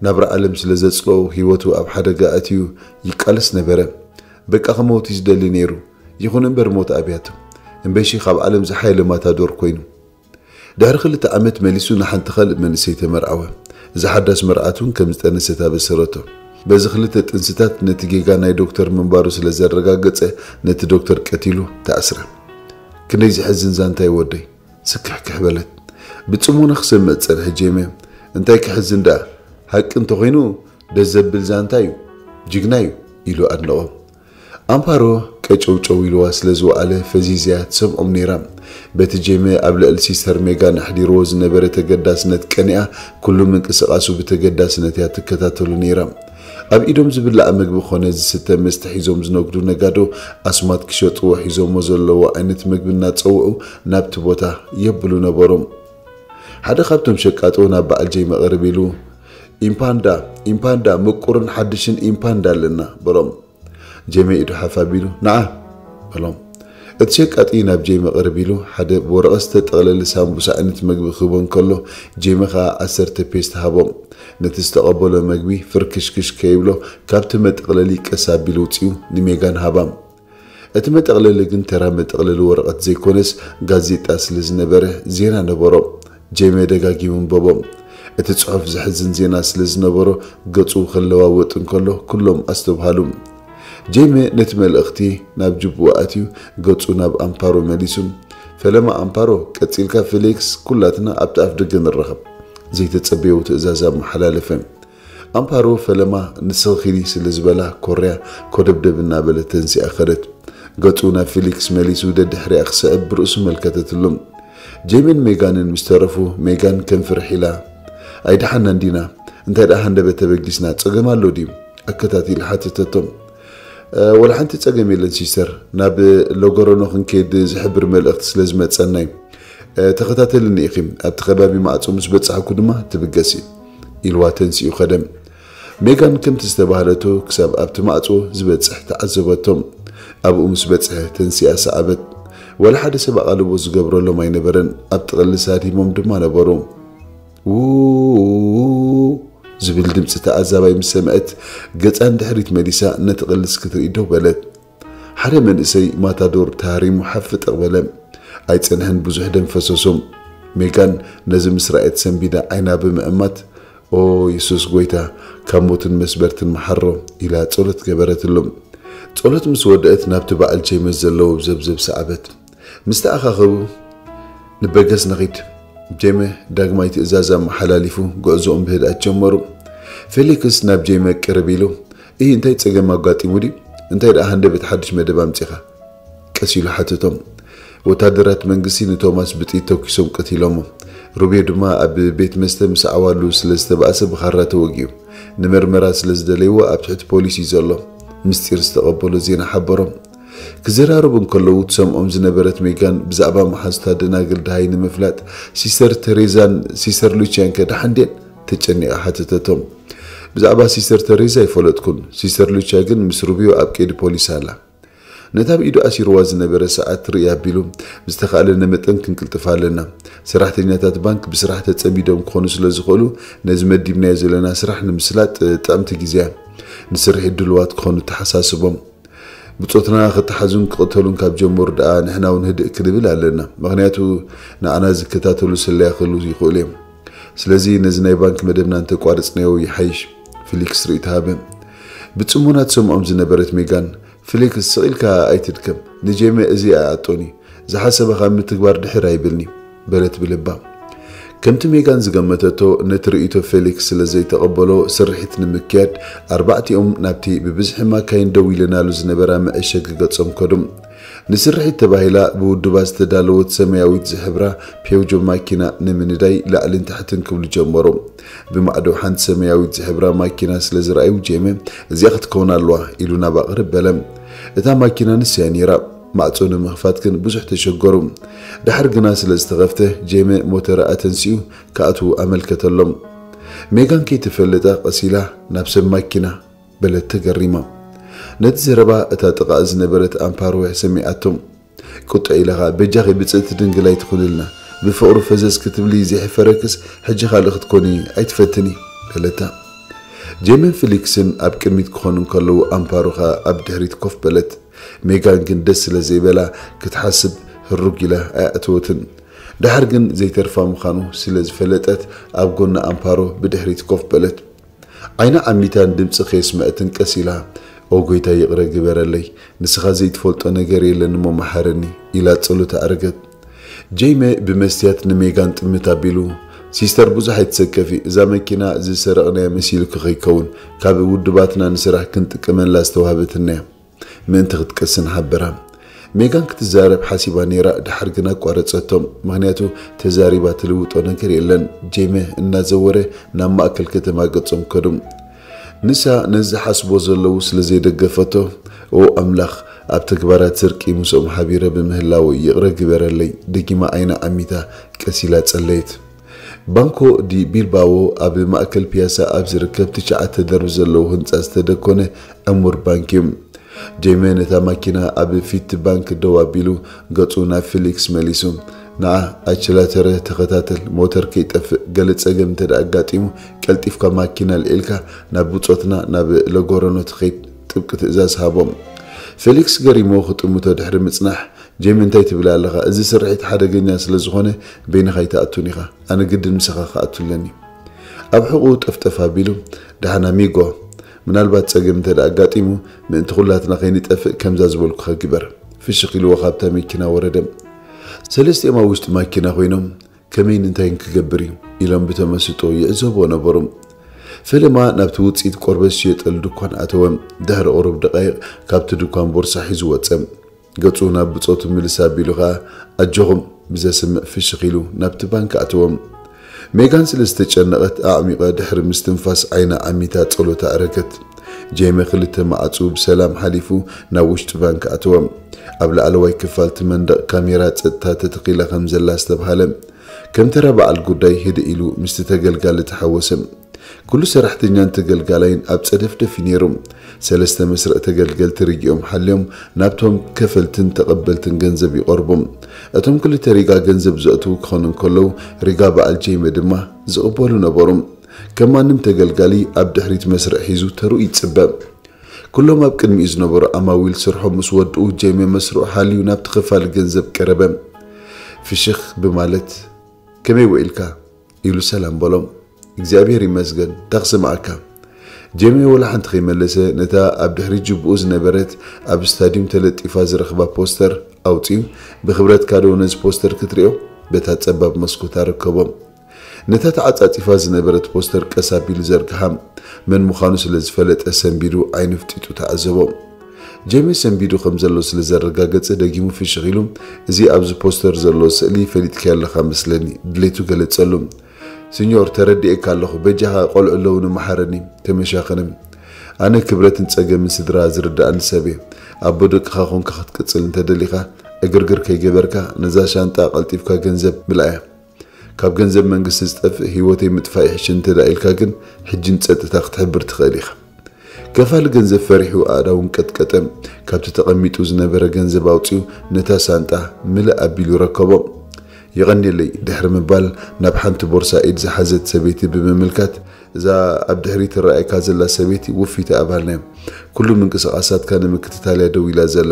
ናብራ ዓለም ስለ ዘጽልኦ ህይወቱ ኣብ ሓደጋ ኣትዩ ይቃለስ ነበረ። በቃ ክመውት እዩ ዝደሊ ነይሩ። ይኹን እምበር ሞት ኣብያቶ። እምበሺ ካብ ዓለም ዝሓየለ ማታዶር ኮይኑ። ድሕሪ ክልተ ዓመት መሊሱ ንሓንቲ ካልእ መንእሰይ ተመርዓወ። እዛ ሓዳስ መርዓት እውን ከም ዝጠነሰት ኣበሰረቶ። በዚ ክልተ ጥንስታት ነቲ ጌጋ ናይ ዶክተር ምንባሩ ስለ ዘረጋገጸ ነቲ ዶክተር ቀቲሉ ተኣስረ። ክንደይ ዘሕዝን ዛንታ እዩ ወደይ። ስክሕክሕ በለት። ብጽሞና ክሰምዕ ዝጸንሐ ጄመ፣ እንታይ ክሕዝን ደኣ፣ ሓቂ እንተኾይኑ ደስ ዘብል ዛንታ እዩ፣ ጅግና እዩ ኢሉ ኣድነቖ። ኣምፓሮ ቀጨውጨው ኢልዋ ስለ ዝወዓለ ፈዚዘያ ትሰምዖም ነይራ። በቲ ጄመ ኣብ ልዕሊ ሲስተር ሜጋን ኣሕዲርዎ ዝነበረ ተገዳስነት ቀኒኣ ኩሉ ምንቅስቓሱ ብተገዳስነት እያ ትከታተሎ ነይራ። ኣብ ኢዶም ዝብላዕ ምግቢ ኮነ ዝስተ መስተ ሒዞም ዝነግዱ ነጋዶ ኣስማት ክሸጥዎ ሒዞሞ ዘለዎ ዓይነት ምግቢ እናጸውዑ ናብቲ ቦታ የብሉ ነበሮም። ሓደ ካብቶም ሸቃጦ ናብ በዓል ጄመ ቅርብ ኢሉ፣ "ኢምፓንዳ፣ ኢምፓንዳ፣ ምቁርን ሓድሽን ኢምፓንዳ ኣለና" በሎም። ጄመ ኢዱ ሓፍ ኣቢሉ፣ "ንዓ" በሎም። እቲ ሸቃጢ ናብ ጄመ ቅርብ ኢሉ ሓደ ብወረቐት ዝተጠቕለለ ሳምቡሳ ዓይነት ምግቢ ክህቦ እንከሎ፣ ጄመ ኸኣ ዓሰርተ ፔስት ሃቦ። ነቲ ዝተቐበሎ ምግቢ ፍርክሽክሽ ከይብሎ ካብቲ መጠቕለሊ ቀስ ኣቢሉ ውጺኡ ንሜጋን ሃባ። እቲ መጠቕለሊ ግን ተራ መጠቕለሊ ወረቐት ዘይኮነስ ጋዜጣ ስለ ዝነበረ ዜና ነበሮ። ጄመ ደጋጊሙ ኣንበቦ። እቲ ጽሑፍ ዘሕዝን ዜና ስለ ዝነበሮ ገጹ ክለዋወጥ እንከሎ ኩሎም ኣስተብሃሉ። ጄመ ነቲ መልእኽቲ ናብ ጅብኡ ኣትዩ ገጹ ናብ ኣምፓሮ መሊሱ፣ "ፈለማ ኣምፓሮ፣ ቀጺልካ ፊሊክስ፣ ኩላትና ኣብቲ ኣፍ ደገ ንራኸብ" ዘይተጸበዮ ትእዛዝ ኣመሓላለፈ። ኣምፓሮ ፈለማ ንስኺ ኺዲ ስለ ዝበላ ኮርያ ኮደብደብ እናበለት ተንሲኣ ከደት። ገጹ ናብ ፊሊክስ መሊሱ ደድሕሪኣ ክስዕብ ብርእሱ መልከተትሉ። ጄመን ሜጋንን ምስ ተረፉ ሜጋን ከም ፍርሕ ኢላ፣ "ኣይደሓናን ዲና? እንታይ ደኣ ሃንደበት ተበጊስና ጸገም ኣሎ ድዩ?" ኣከታቲላ ሓተተቶም። "እ፣ ወላ ሓንቲ ጸገም የለን ሲስተር፣ ናብ ሎጎሮኖ ክንከይድ ዝሕብር መልእኽቲ ስለ ዝመጸና እዩ። "ተኸታተልኒ ኢኺ፣ ኣብቲ ከባቢ ማዕጾ ምስ በጻሕኩ ድማ ትብገሲ" ኢልዋ ተንሲኡ ከደ። ሜጋን ከምቲ ዝተባህለቶ ክሳብ ኣብቲ ማዕጾ ዝበጽሕ ተዓዘበቶ። ኣብኡ ምስ በጽሐ ተንሲኣ ሰዓበት። ወላ ሓደ ሰብ ኣቓልቦ ዝገብረሎም ኣይነበረን። ኣብ ጥቕሊ ሳዲሞም ድማ ነበሩ። "ው" ዝብል ድምጺ ተዓዛባይ ምስ ሰምዐት፣ ገጻ ንድሕሪት መሊሳ ነቲ ቅልስ ክትርኢ ደው በለት። ሓደ መንእሰይ ማታዶር ተሃሪሙ ሓፍ ጠቕ በለ። ኣይጸንሐን፣ ብዙሕ ደም ፈሰሶም። ሜጋን ነዚ ምስ ረኣየት ሰንቢዳ ዓይና ብምእማት፣ "ኦ የሱስ ጎይታ፣ ካብ ሞትን መስበርትን መሓሮ" ኢላ ጸሎት ገበረትሉ። ጸሎት ምስ ወደአት ናብቲ በዓል ጄመ ዘለዎ ዘብዘብ ሰዓበት። ምስ ተኣኻኸቡ፣ "ንበገስ ንኺድ" ጄመ ዳግማይ ትእዛዝ ኣመሓላሊፉ ጉዕዞኦም ብህድኣት ጀመሩ። ፌሊክስ ናብ ጄመ ቅርብ ኢሉ፣ "እይ፣ እንታይ ጸገም ኣጋጢሙ ድዩ? እንታይ ደኣ ሃንደበት ሓድሽ መደብ ኣምጺኻ?" ቀስ ኢሉ ሓተቶም። ወታደራት መንግስቲ ንቶማስ ብጥይት ተኩሶም ቀቲሎሞ። ሩቤዮ ድማ ኣብ ቤት መስተ ምስ ኣዕዋሉ ስለ ዝተባእሰ ብኻራ ተወጊኡ። ንመርመራ ስለ ዝደለይዎ ኣብ ትሕቲ ፖሊስ እዩ ዘሎ። ምስጢር ዝተቐበሎ ዜና ሓበሮም። ክዘራረቡ እንከለዉ ትሰምዖም ዝነበረት ሜጋን ብዛዕባ መሓዙታ ደናግል ደሃይ ንምፍላጥ፣ "ሲስተር ተሬዛን ሲስተር ሉቺያን ከ ደሓን ድየን?" ተጨኒቓ ሓተተቶም። "ብዛዕባ ሲስተር ተሬዛ ኣይፈለጥኩን። ሲስተር ሉቺያ ግን ምስ ሩቢዮ ኣብ ቀይዲ ፖሊስ ኣላ። ነታ ኣብ ኢዱ ኣሲርዋ ዝነበረ ሰዓት ርኢ ኣቢሉ፣ ብዝተኻእለነ መጠን ክንቅልጥፍ ኣለና። ሰራሕተኛታት ባንክ ብስራሕ ተጸሚዶም ክኾኑ ስለ ዝኽእሉ፣ ነዚ መዲብናዮ ዘለና ስራሕ ንምስላጥ ጥዕምቲ ግዜያ። ንስርሒት ድሉዋት ክኾኑ ተሓሳስቦም። ብጾትና ክተሓዙን ክቕተሉን ካብ ጀመሩ ደኣ ንሕና እውን ህድእ ክንብል ኣለና። ምኽንያቱ ንኣና ዝከታተሉ ስለያ ክህሉ ይኽእሉ እዮም። ስለዚ ነዚ ናይ ባንክ መደብና እንተቋርጽናዮ ይሓይሽ" ፊሊክስ ርእይቶ ሃበ። ብጽሞና ትሰምዖም ዝነበረት ሜጋን፣ "ፊሊክስ፣ ስቕ ኢልካ ኣይትድከም። ንጄመ እዚ ኣይኣጦን እዩ። ዝሓሰበ ካብ ምትግባር ድሕር ኣይብልኒ" በለት ብልባ። ከምቲ ሜጋን ዝገመተቶ፣ ነቲ ርእይቶ ፌሊክስ ስለ ዘይተቐበሎ፣ ስርሒት ንምክያድ ኣርባዕቲኦም ናብቲ ብብዝሒ ማካይን ደው ኢለናሉ ዝነበራ መዐሸጊ ገጾም ከዱ። ንስርሒት ተባሂላ ብውድባት ዝተዳለወት ሰማያዊት ዝሕብራ ፔውጆ ማኪና ንምንዳይ ላዕልን ታሕትን ክብሉ ጀመሩ። ብማዕዶ ሓንቲ ሰማያዊት ዝሕብራ ማኪና ስለ ዝረኣዩ፣ ጄመ፣ "እዚኣ ክትከውን ኣለዋ" ኢሉ ናብ ኣቕርብ በለ። እታ ማኪና ንስያ ነይራ። ማዕጾ ንምኽፋት ግን ብዙሕ ተሸገሩ። ድሓር ግና ስለ ዝተኸፍተ፣ ጄመ ሞተራ ኣተንሲኡ ክኣትዉ ኣመልከተሎም። ሜጋን ከይተፈለጠ ቀስ ኢላ፣ "ናብ ሰብ ማኪና" በለት ተገሪማ። ነቲ ዘረባ እታ ጥቓኣ ዝነበረት ኣምፓሮ እያ ሰሚዓቶ። ቁጥዕ ኢላ ኸኣ፣ "በጃኺ ብጽእቲ ድንግል ኣይትኹንልና፣ ብፍቕሩ ፈዘዝ ክትብሊ ዘይሕፈረክስ፣ ሕጂ ካልእ ክትኮኒ ኣይትፈትኒ" በለታ። ጄመን ፊሊክስን ኣብ ቅድሚት ክኾኑ እንከለዉ፣ ኣምፓሮ ኸኣ ኣብ ድሕሪት ኮፍ በለት። ሜጋን ግን ደስ ስለ ዘይበላ ክትሓስብ ህሩግ ኢላ ኣይኣተወትን። ድሓር ግን ዘይተርፋ ምዃኑ ስለ ዝፈለጠት፣ ኣብ ጎኒ ኣምፓሮ ብድሕሪት ኮፍ በለት። ዓይና ዓሚታን ድምጺ ከየስመዐትን ቀስ ኢላ፣ "ኦ ጎይታ፣ ይቕረ ግበረለይ፣ ንስኻ ዘይትፈልጦ ነገር የለን እሞ መሓረኒ" ኢላ ጸሎት ኣዕረገት። ጄይመ ብመስትያት ንሜጋን ጥምት ኣቢሉ፣ "ሲስተር፣ ብዙሕ ኣይትሰከፊ፣ እዛ መኪና ዝሰረቕናያ መሲሉኪ ከይከውን፣ ካብ ውድባትና ንስራሕ ክንጥቀመላ ዝተዋህበትና እያ" ምእንቲ ክትቀስን ሓበራ። ሜጋን ክትዛረብ ሓሲባ ነይራ፣ ድሓር ግን ኣቋረጸቶም። ምኽንያቱ ተዛሪባ ትልውጦ ነገር የለን። ጄይመ እናዘወረ ናብ ማእከል ከተማ ገጾም ከዱ። ንሳ ነዚ ዝሓስቦ ዘለዉ ስለ ዘይደገፈቶ፣ "ኦ ኣምላኽ፣ ኣብ ተግባራት ስርቂ ምስኦም ሓቢረ ብምህላወይ ይቕረ ግበረለይ" ደጊማ ዓይና ዓሚታ ቀስ ኢላ ጸለየት። ባንኮ ዲ ቢልባዎ ኣብ ማእከል ፒያሳ ኣብ ዝርከብ ትሽዓተ ደርቢ ዘለዎ ህንጻ ዝተደኮነ ዕሙር ባንክ እዩ። ጄይመ ነታ ማኪና ኣብ ፊት ባንክ ደው ኣቢሉ ገጹ ናብ ፊሊክስ መሊሱ፣ "ንዓ ኣችላተረ ተኸታተል፣ ሞተር ከይጠፍእ፣ ገለ ጸገም እንተ ደኣ ኣጋጢሙ ቀልጢፍካ ማኪና ኣልዒልካ ናብ ብጾትና ናብ ለጎረኖ ትኸይድ" ጥብቂ ትእዛዝ ሃቦም። ፌሊክስ ገሪሞ ክጥምቶ ድሕሪ ምጽናሕ፣ "ጄይመ እንታይ ትብል ኣለኻ? እዚ ስርሒት ሓደገኛ ስለ ዝኾነ በይንኻ ኣይትኣቱን ኢኻ። ኣነ ግድን ምሳኻ ክኣቱ ኣለኒ" ኣብ ሕቑኡ ጠፍጠፍ ኣቢሉ፣ "ደሓን ኣሚጎ፣ ምናልባት ጸገም እንተ ደኣ ኣጋጢሙ፣ ምእንቲ ኩላትና ከይንጠፍእ ከምዛ ዝበልኩኻ ግበር" ፍሽኽ ኢልዎ ካብታ መኪና ወረደ። ሰለስቲኦም ኣብ ውሽጢ ማኪና ኮይኖም፣ "ከመይን እንታይን ክገብር እዩ?" ኢሎም ብተመስጦ ይዕዘብዎ ነበሩ። ፈለማ ናብቲ ውጽኢት ቆርበት ዝሽየጠሉ ድኳን ኣተወ። ድሕሪ ቁሩብ ደቃይቕ ካብቲ ድኳን ቦርሳ ሒዙ ወጸ። ገጹ ናብ ብጾቱ ምልስ ኣቢሉ ኸኣ፣ "ኣጆኹም" ብዘስምዕ ፍሽኽ ኢሉ ናብቲ ባንክ ኣተዎም። ሜጋን ስለ ዝተጨነቐት ኣዕሚቐ ድሕሪ ምስትንፋስ ዓይና ዓሚታ ጸሎታ ኣረገት። ጄመ ክልተ መዓጹ ብሰላም ሓሊፉ ናብ ውሽጢ ባንክ ኣተወ። ኣብ ላዕለዋይ ክፋል እቲ መንደቕ ካሜራ ጸጥታ ተተኺላ ከም ዘላ ዝተብሃለ። ከም ተራ በዓል ጉዳይ ህድእ ኢሉ ምስቲ ተገልጋሊ ተሓወሰ። ኩሉ ሰራሕተኛን ተገልጋላይን ኣብ ጸደፍደፍ እዩ ነይሩ። ሰለስተ መስርዕ ተገልገልቲ ርጊኦም ሓልዮም ናብቶም ከፈልትን ተቐበልትን ገንዘብ ይቐርቡ። እቶም ክልተ ሪጋ ገንዘብ ዘእትዉ ክኾኑ እንከለዉ፣ ሪጋ በዓል ጄመ ድማ ዝቕበሉ ነበሩ። ከም ማንም ተገልጋሊ ኣብ ድሕሪት መስርዕ ሒዙ ተርኡ ይጽበ። ኩሎም ኣብ ቅድሚኡ ዝነበሩ ኣማዊል ስርሖም ምስ ወድኡ፣ ጄመ መስርዑ ሓልዩ ናብቲ ኸፋሊ ገንዘብ ቀረበ። ፍሽኽ ብማለት፣ "ከመይ ውዒልካ?" ኢሉ ሰላም በሎም። "እግዚኣብሔር ይመስገን፣ እንታይ ክስምዓካ?" ጄመ ወላ ሓንቲ ከይመለሰ፣ ነታ ኣብ ድሕሪ ጅብኡ ዝነበረት ኣብ ስታድዩም ተለጢፋ ዝረኽባ ፖስተር ኣውጺኡ፣ "ብኽብረትካ ዶ ነዚ ፖስተር ክትርእዮ?" በታ ጸባብ መስኮት ኣረከቦ። ነታ ተዓጻጺፋ ዝነበረት ፖስተር ቀስ ኣቢሉ ዘርግሓ። መን ምዃኑ ስለ ዝፈለጠ ሰንቢዱ ዓይኑ ፍጢጡ ተዓዘቦ። ጄመ ሰንቢዱ ከም ዘሎ ስለ ዘረጋገጸ ደጊሙ ፍሽኽ ኢሉ፣ "እዚ ኣብዚ ፖስተር ዘሎ ስእሊ ፈሊጥካዮ ኣለኻ መስለኒ?" ድሌቱ ገለጸሉ። "ስኞር፣ ተረዲኤካ ኣለኹ። በጃኻ፣ ቆልዑ ኣለውኒ፣ መሓረኒ። ተመሻኸኒ። ኣነ ክብረትን ጸገምን ስድራ ዝርድኣኒ ሰብ እየ። ኣቦ ደቅኻ ኾንካ ክትቅጽል እንተደሊኻ፣ ዕግርግር ከይገበርካ፣ ነዛ ሻንጣ ቀልጢፍካ ገንዘብ ምልኣያ። ካብ ገንዘብ መንግስቲ ዝጠፍእ ህይወተይ ምጥፋእ ይሕሽ እንተ ደኣ ኢልካ ግን፣ ሕጂ ንጸጥታ ክትሕብር ትኽእል ኢኻ።" ከፋሊ ገንዘብ ፈሪሑ ኣእዳዉ እንቀጥቀጠ። ካብቲ ተቐሚጡ ዝነበረ ገንዘብ ኣውጺኡ ነታ ሳንጣ ምልእ ኣቢሉ ረከቦ። "የቐንየለይ" ድሕሪ ምባል፣ ናብ ሓንቲ ቦርሳ ኢድ ዝሓዘት ሰበይቲ ብምምልካት፣ "እዛ ኣብ ድሕሪት ትረኣየካ ዘላ ሰበይቲ ውፍይቲ ኣባልና እያ። ኩሉ ምንቅስቓሳትካ ንምክትታል እያ ደው ኢላ ዘላ።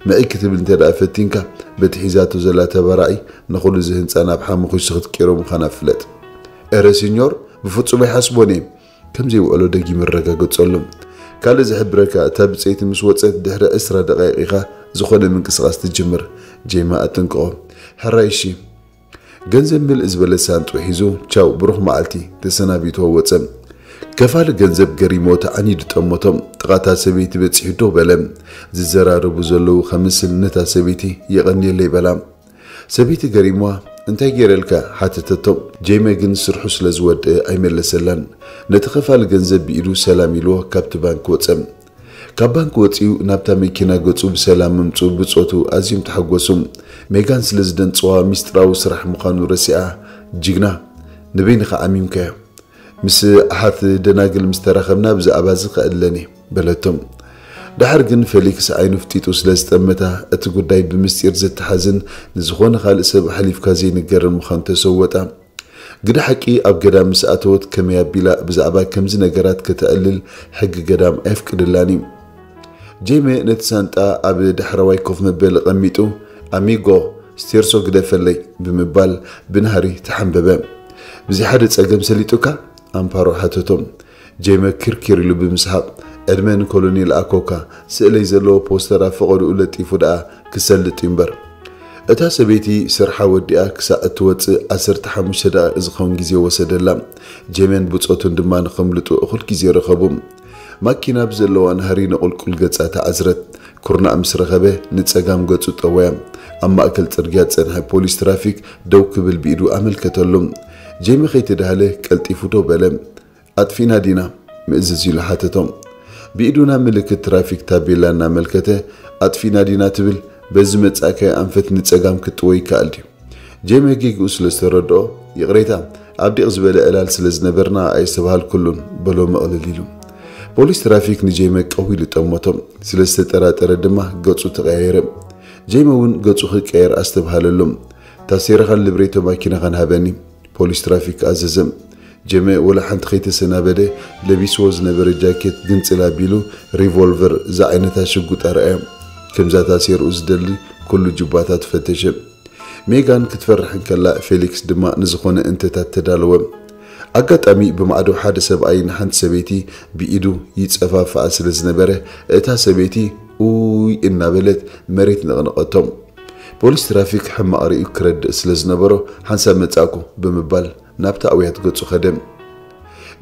ምዕይ ክትብል እንተ ደኣ ፈቲንካ፣ በቲ ሒዛቶ ዘላ ተባራዒ ንኹሉ እዚ ህንጻ ናብ ሓሙኹሽቲ ክትቅይሮ ምዃና ፍለጥ።" "እረ ሲኞር፣ ብፍጹም ኣይሓስቦን እየ።" ከም ዘይውዕሎ ደጊሙ ኣረጋገጸሉ። "ካልእ ዝሕብረካ፣ እታ ብጸይቲ ምስ ወጸት ድሕሪ ዕስራ ደቓይቕ ኢኻ ዝኾነ ምንቅስቓስ ትጅምር።" ጄማ ኣጠንቅቖ። "ሕራይ እሺ።" ገንዘብ ምልእ ዝበለ ሳንጡ ሒዙ "ቻው፣ ብሩኽ መዓልቲ" ተሰናቢትዎ ወጸ። ከፋሊ ገንዘብ ገሪሞ ተዓኒዱ ጠመቶ። ጥቓታ ሰበይቲ በጺሑ ደው በለ። ዝዘራረቡ ዘለዉ ከምስል ነታ ሰበይቲ "የቐንየለይ" በላ። ሰበይቲ ገሪምዋ "እንታይ ገይረልካ?" ሓተተቶ። ጄመ ግን ስርሑ ስለ ዝወደአ ኣይመለሰላን። ነቲ ከፋሊ ገንዘብ ብኢዱ ሰላም ኢልዎ ካብቲ ባንክ ወጸ። ካብ ባንክ ወጺኡ ናብታ መኪና ገጹ ብሰላም ምምጽኡ ብጾቱ ኣዝዮም ተሓጎሱ። ሜጋን ስለ ዝደንጽዋ ሚስጥራዊ ስራሕ ምዃኑ ረሲዓ፣ "ጅግና፣ ንበይንኻ ዓሚምካዮ። ምስ ኣሓት ደናግል ምስ ተራኸብና ብዛዕባ እዚ ከእለኒ" በለቶም። ደሓር ግን ፌሊክስ ዓይኑ ፍጢጡ ስለ ዝጠመታ፣ እቲ ጉዳይ ብምስጢር ዘተሓዝን ንዝኾነ ካልእ ሰብ ኣሕሊፍካ ዘይንገርን ምዃኑ ተሰወጣ። ግደ ሓቂ ኣብ ገዳም ምስ ኣተወት ከመይ ኣቢላ ብዛዕባ ከምዚ ነገራት ከተዕልል ሕጊ ገዳም ኣየፍቅድላን እዩ። ጄመ ነቲ ሳንጣ ኣብ ዳሕረዋይ ኮፍ መበሊ ቀሚጡ፣ "ኣሚጎ፣ ስቴርሶ ግደፈለይ" ብምባል ብናህሪ ተሓንበበ። "ብዘይ ሓደ ጸገም ሰሊጡካ?" ኣምፓሮ ሓተቶ። ጄመ ኪርኪር ኢሉ ብምስሓቕ፣ "ዕድመ ንኮሎኔል ኣኮካ፣ ስእለይ ዘለዎ ፖስተር ኣብ ፈቐድኡ ለጢፉ ደኣ ክሰልጥ እዩ እምበር።" እታ ሰበይቲ ስርሓ ወዲኣ ክሳዕ እትወጽእ ዓሰርተ ሓሙሽተ ደቂቕ ዝኸውን ግዜ ወሰደላ። ጄመን ብጾቱን ድማ ንኸምልጡ እኹል ግዜ ረኸቡ። ማኪና ብዘለዋ ናህሪ ንቑልቁል ገጻ ተዓዝረት። ኩርናዕ ምስ ረኸበ ንጸጋም ገጹ ጠወያ። ኣብ ማእከል ጽርግያ ዝጸንሐ ፖሊስ ትራፊክ ደው ክብል ብኢዱ ኣመልከተሉ። ጄመ ከይተዳህለ ቀልጢፉ ደው በለ። "ኣጥፊእና ዲና?" ምእዝዝ ኢሉ ሓተቶም። ብኢዱ ናብ ምልክት ትራፊክ ታቤላ እናመልከተ፣ "ኣጥፊእና ዲና ትብል? በዚ መጻእካዮ ኣንፈት ንጸጋም ክትጥወ ይከኣል ድዩ?" ጄመ ጌግኡ ስለ ዝተረድኦ፣ "ይቕሬታ፣ ኣብ ዲቕ ዝበለ ዕላል ስለ ዝነበርና ኣየስተብሃልኩሉን" በሎ መቕልል ኢሉ። ፖሊስ ትራፊክ ንጄመ ቀው ኢሉ ጠመቶ። ስለ ዝተጠራጠረ ድማ ገጹ ተቐያየረ። ጄመ እውን ገጹ ክቀየር ኣስተብሃለሉ። "ታሴራኻን ልብሬቶ ማኪናኻን ሃበኒ" ፖሊስ ትራፊክ ኣዘዘ። ጄመ ወላ ሓንቲ ከይተሰናበደ ለቢስዎ ዝነበረ ጃኬት ግንጽል ኣቢሉ ሪቮልቨር ዝዓይነታ ሽጉጥ ኣርኣዮ። ከምዛ ታሴርኡ ዝደሊ ኩሉ ጁባታት ፈተሸ። ሜጋን ክትፈርሕ እንከላ ፌሊክስ ድማ ንዝኾነ እንተታት ተዳለወ። ኣጋጣሚ ብማዕዶ ሓደ ሰብኣይ ንሓንቲ ሰበይቲ ብኢዱ ይጸፋፍኣ ስለ ዝነበረ እታ ሰበይቲ ኡይ እናበለት መሬት ነቕነቐቶም። ፖሊስ ትራፊክ ሕማቕ ርእዩ ክረድእ ስለ ዝነበሮ ሓንሳብ መጻእኩ ብምባል ናብታ ኣውያት ገጹ ኸደ።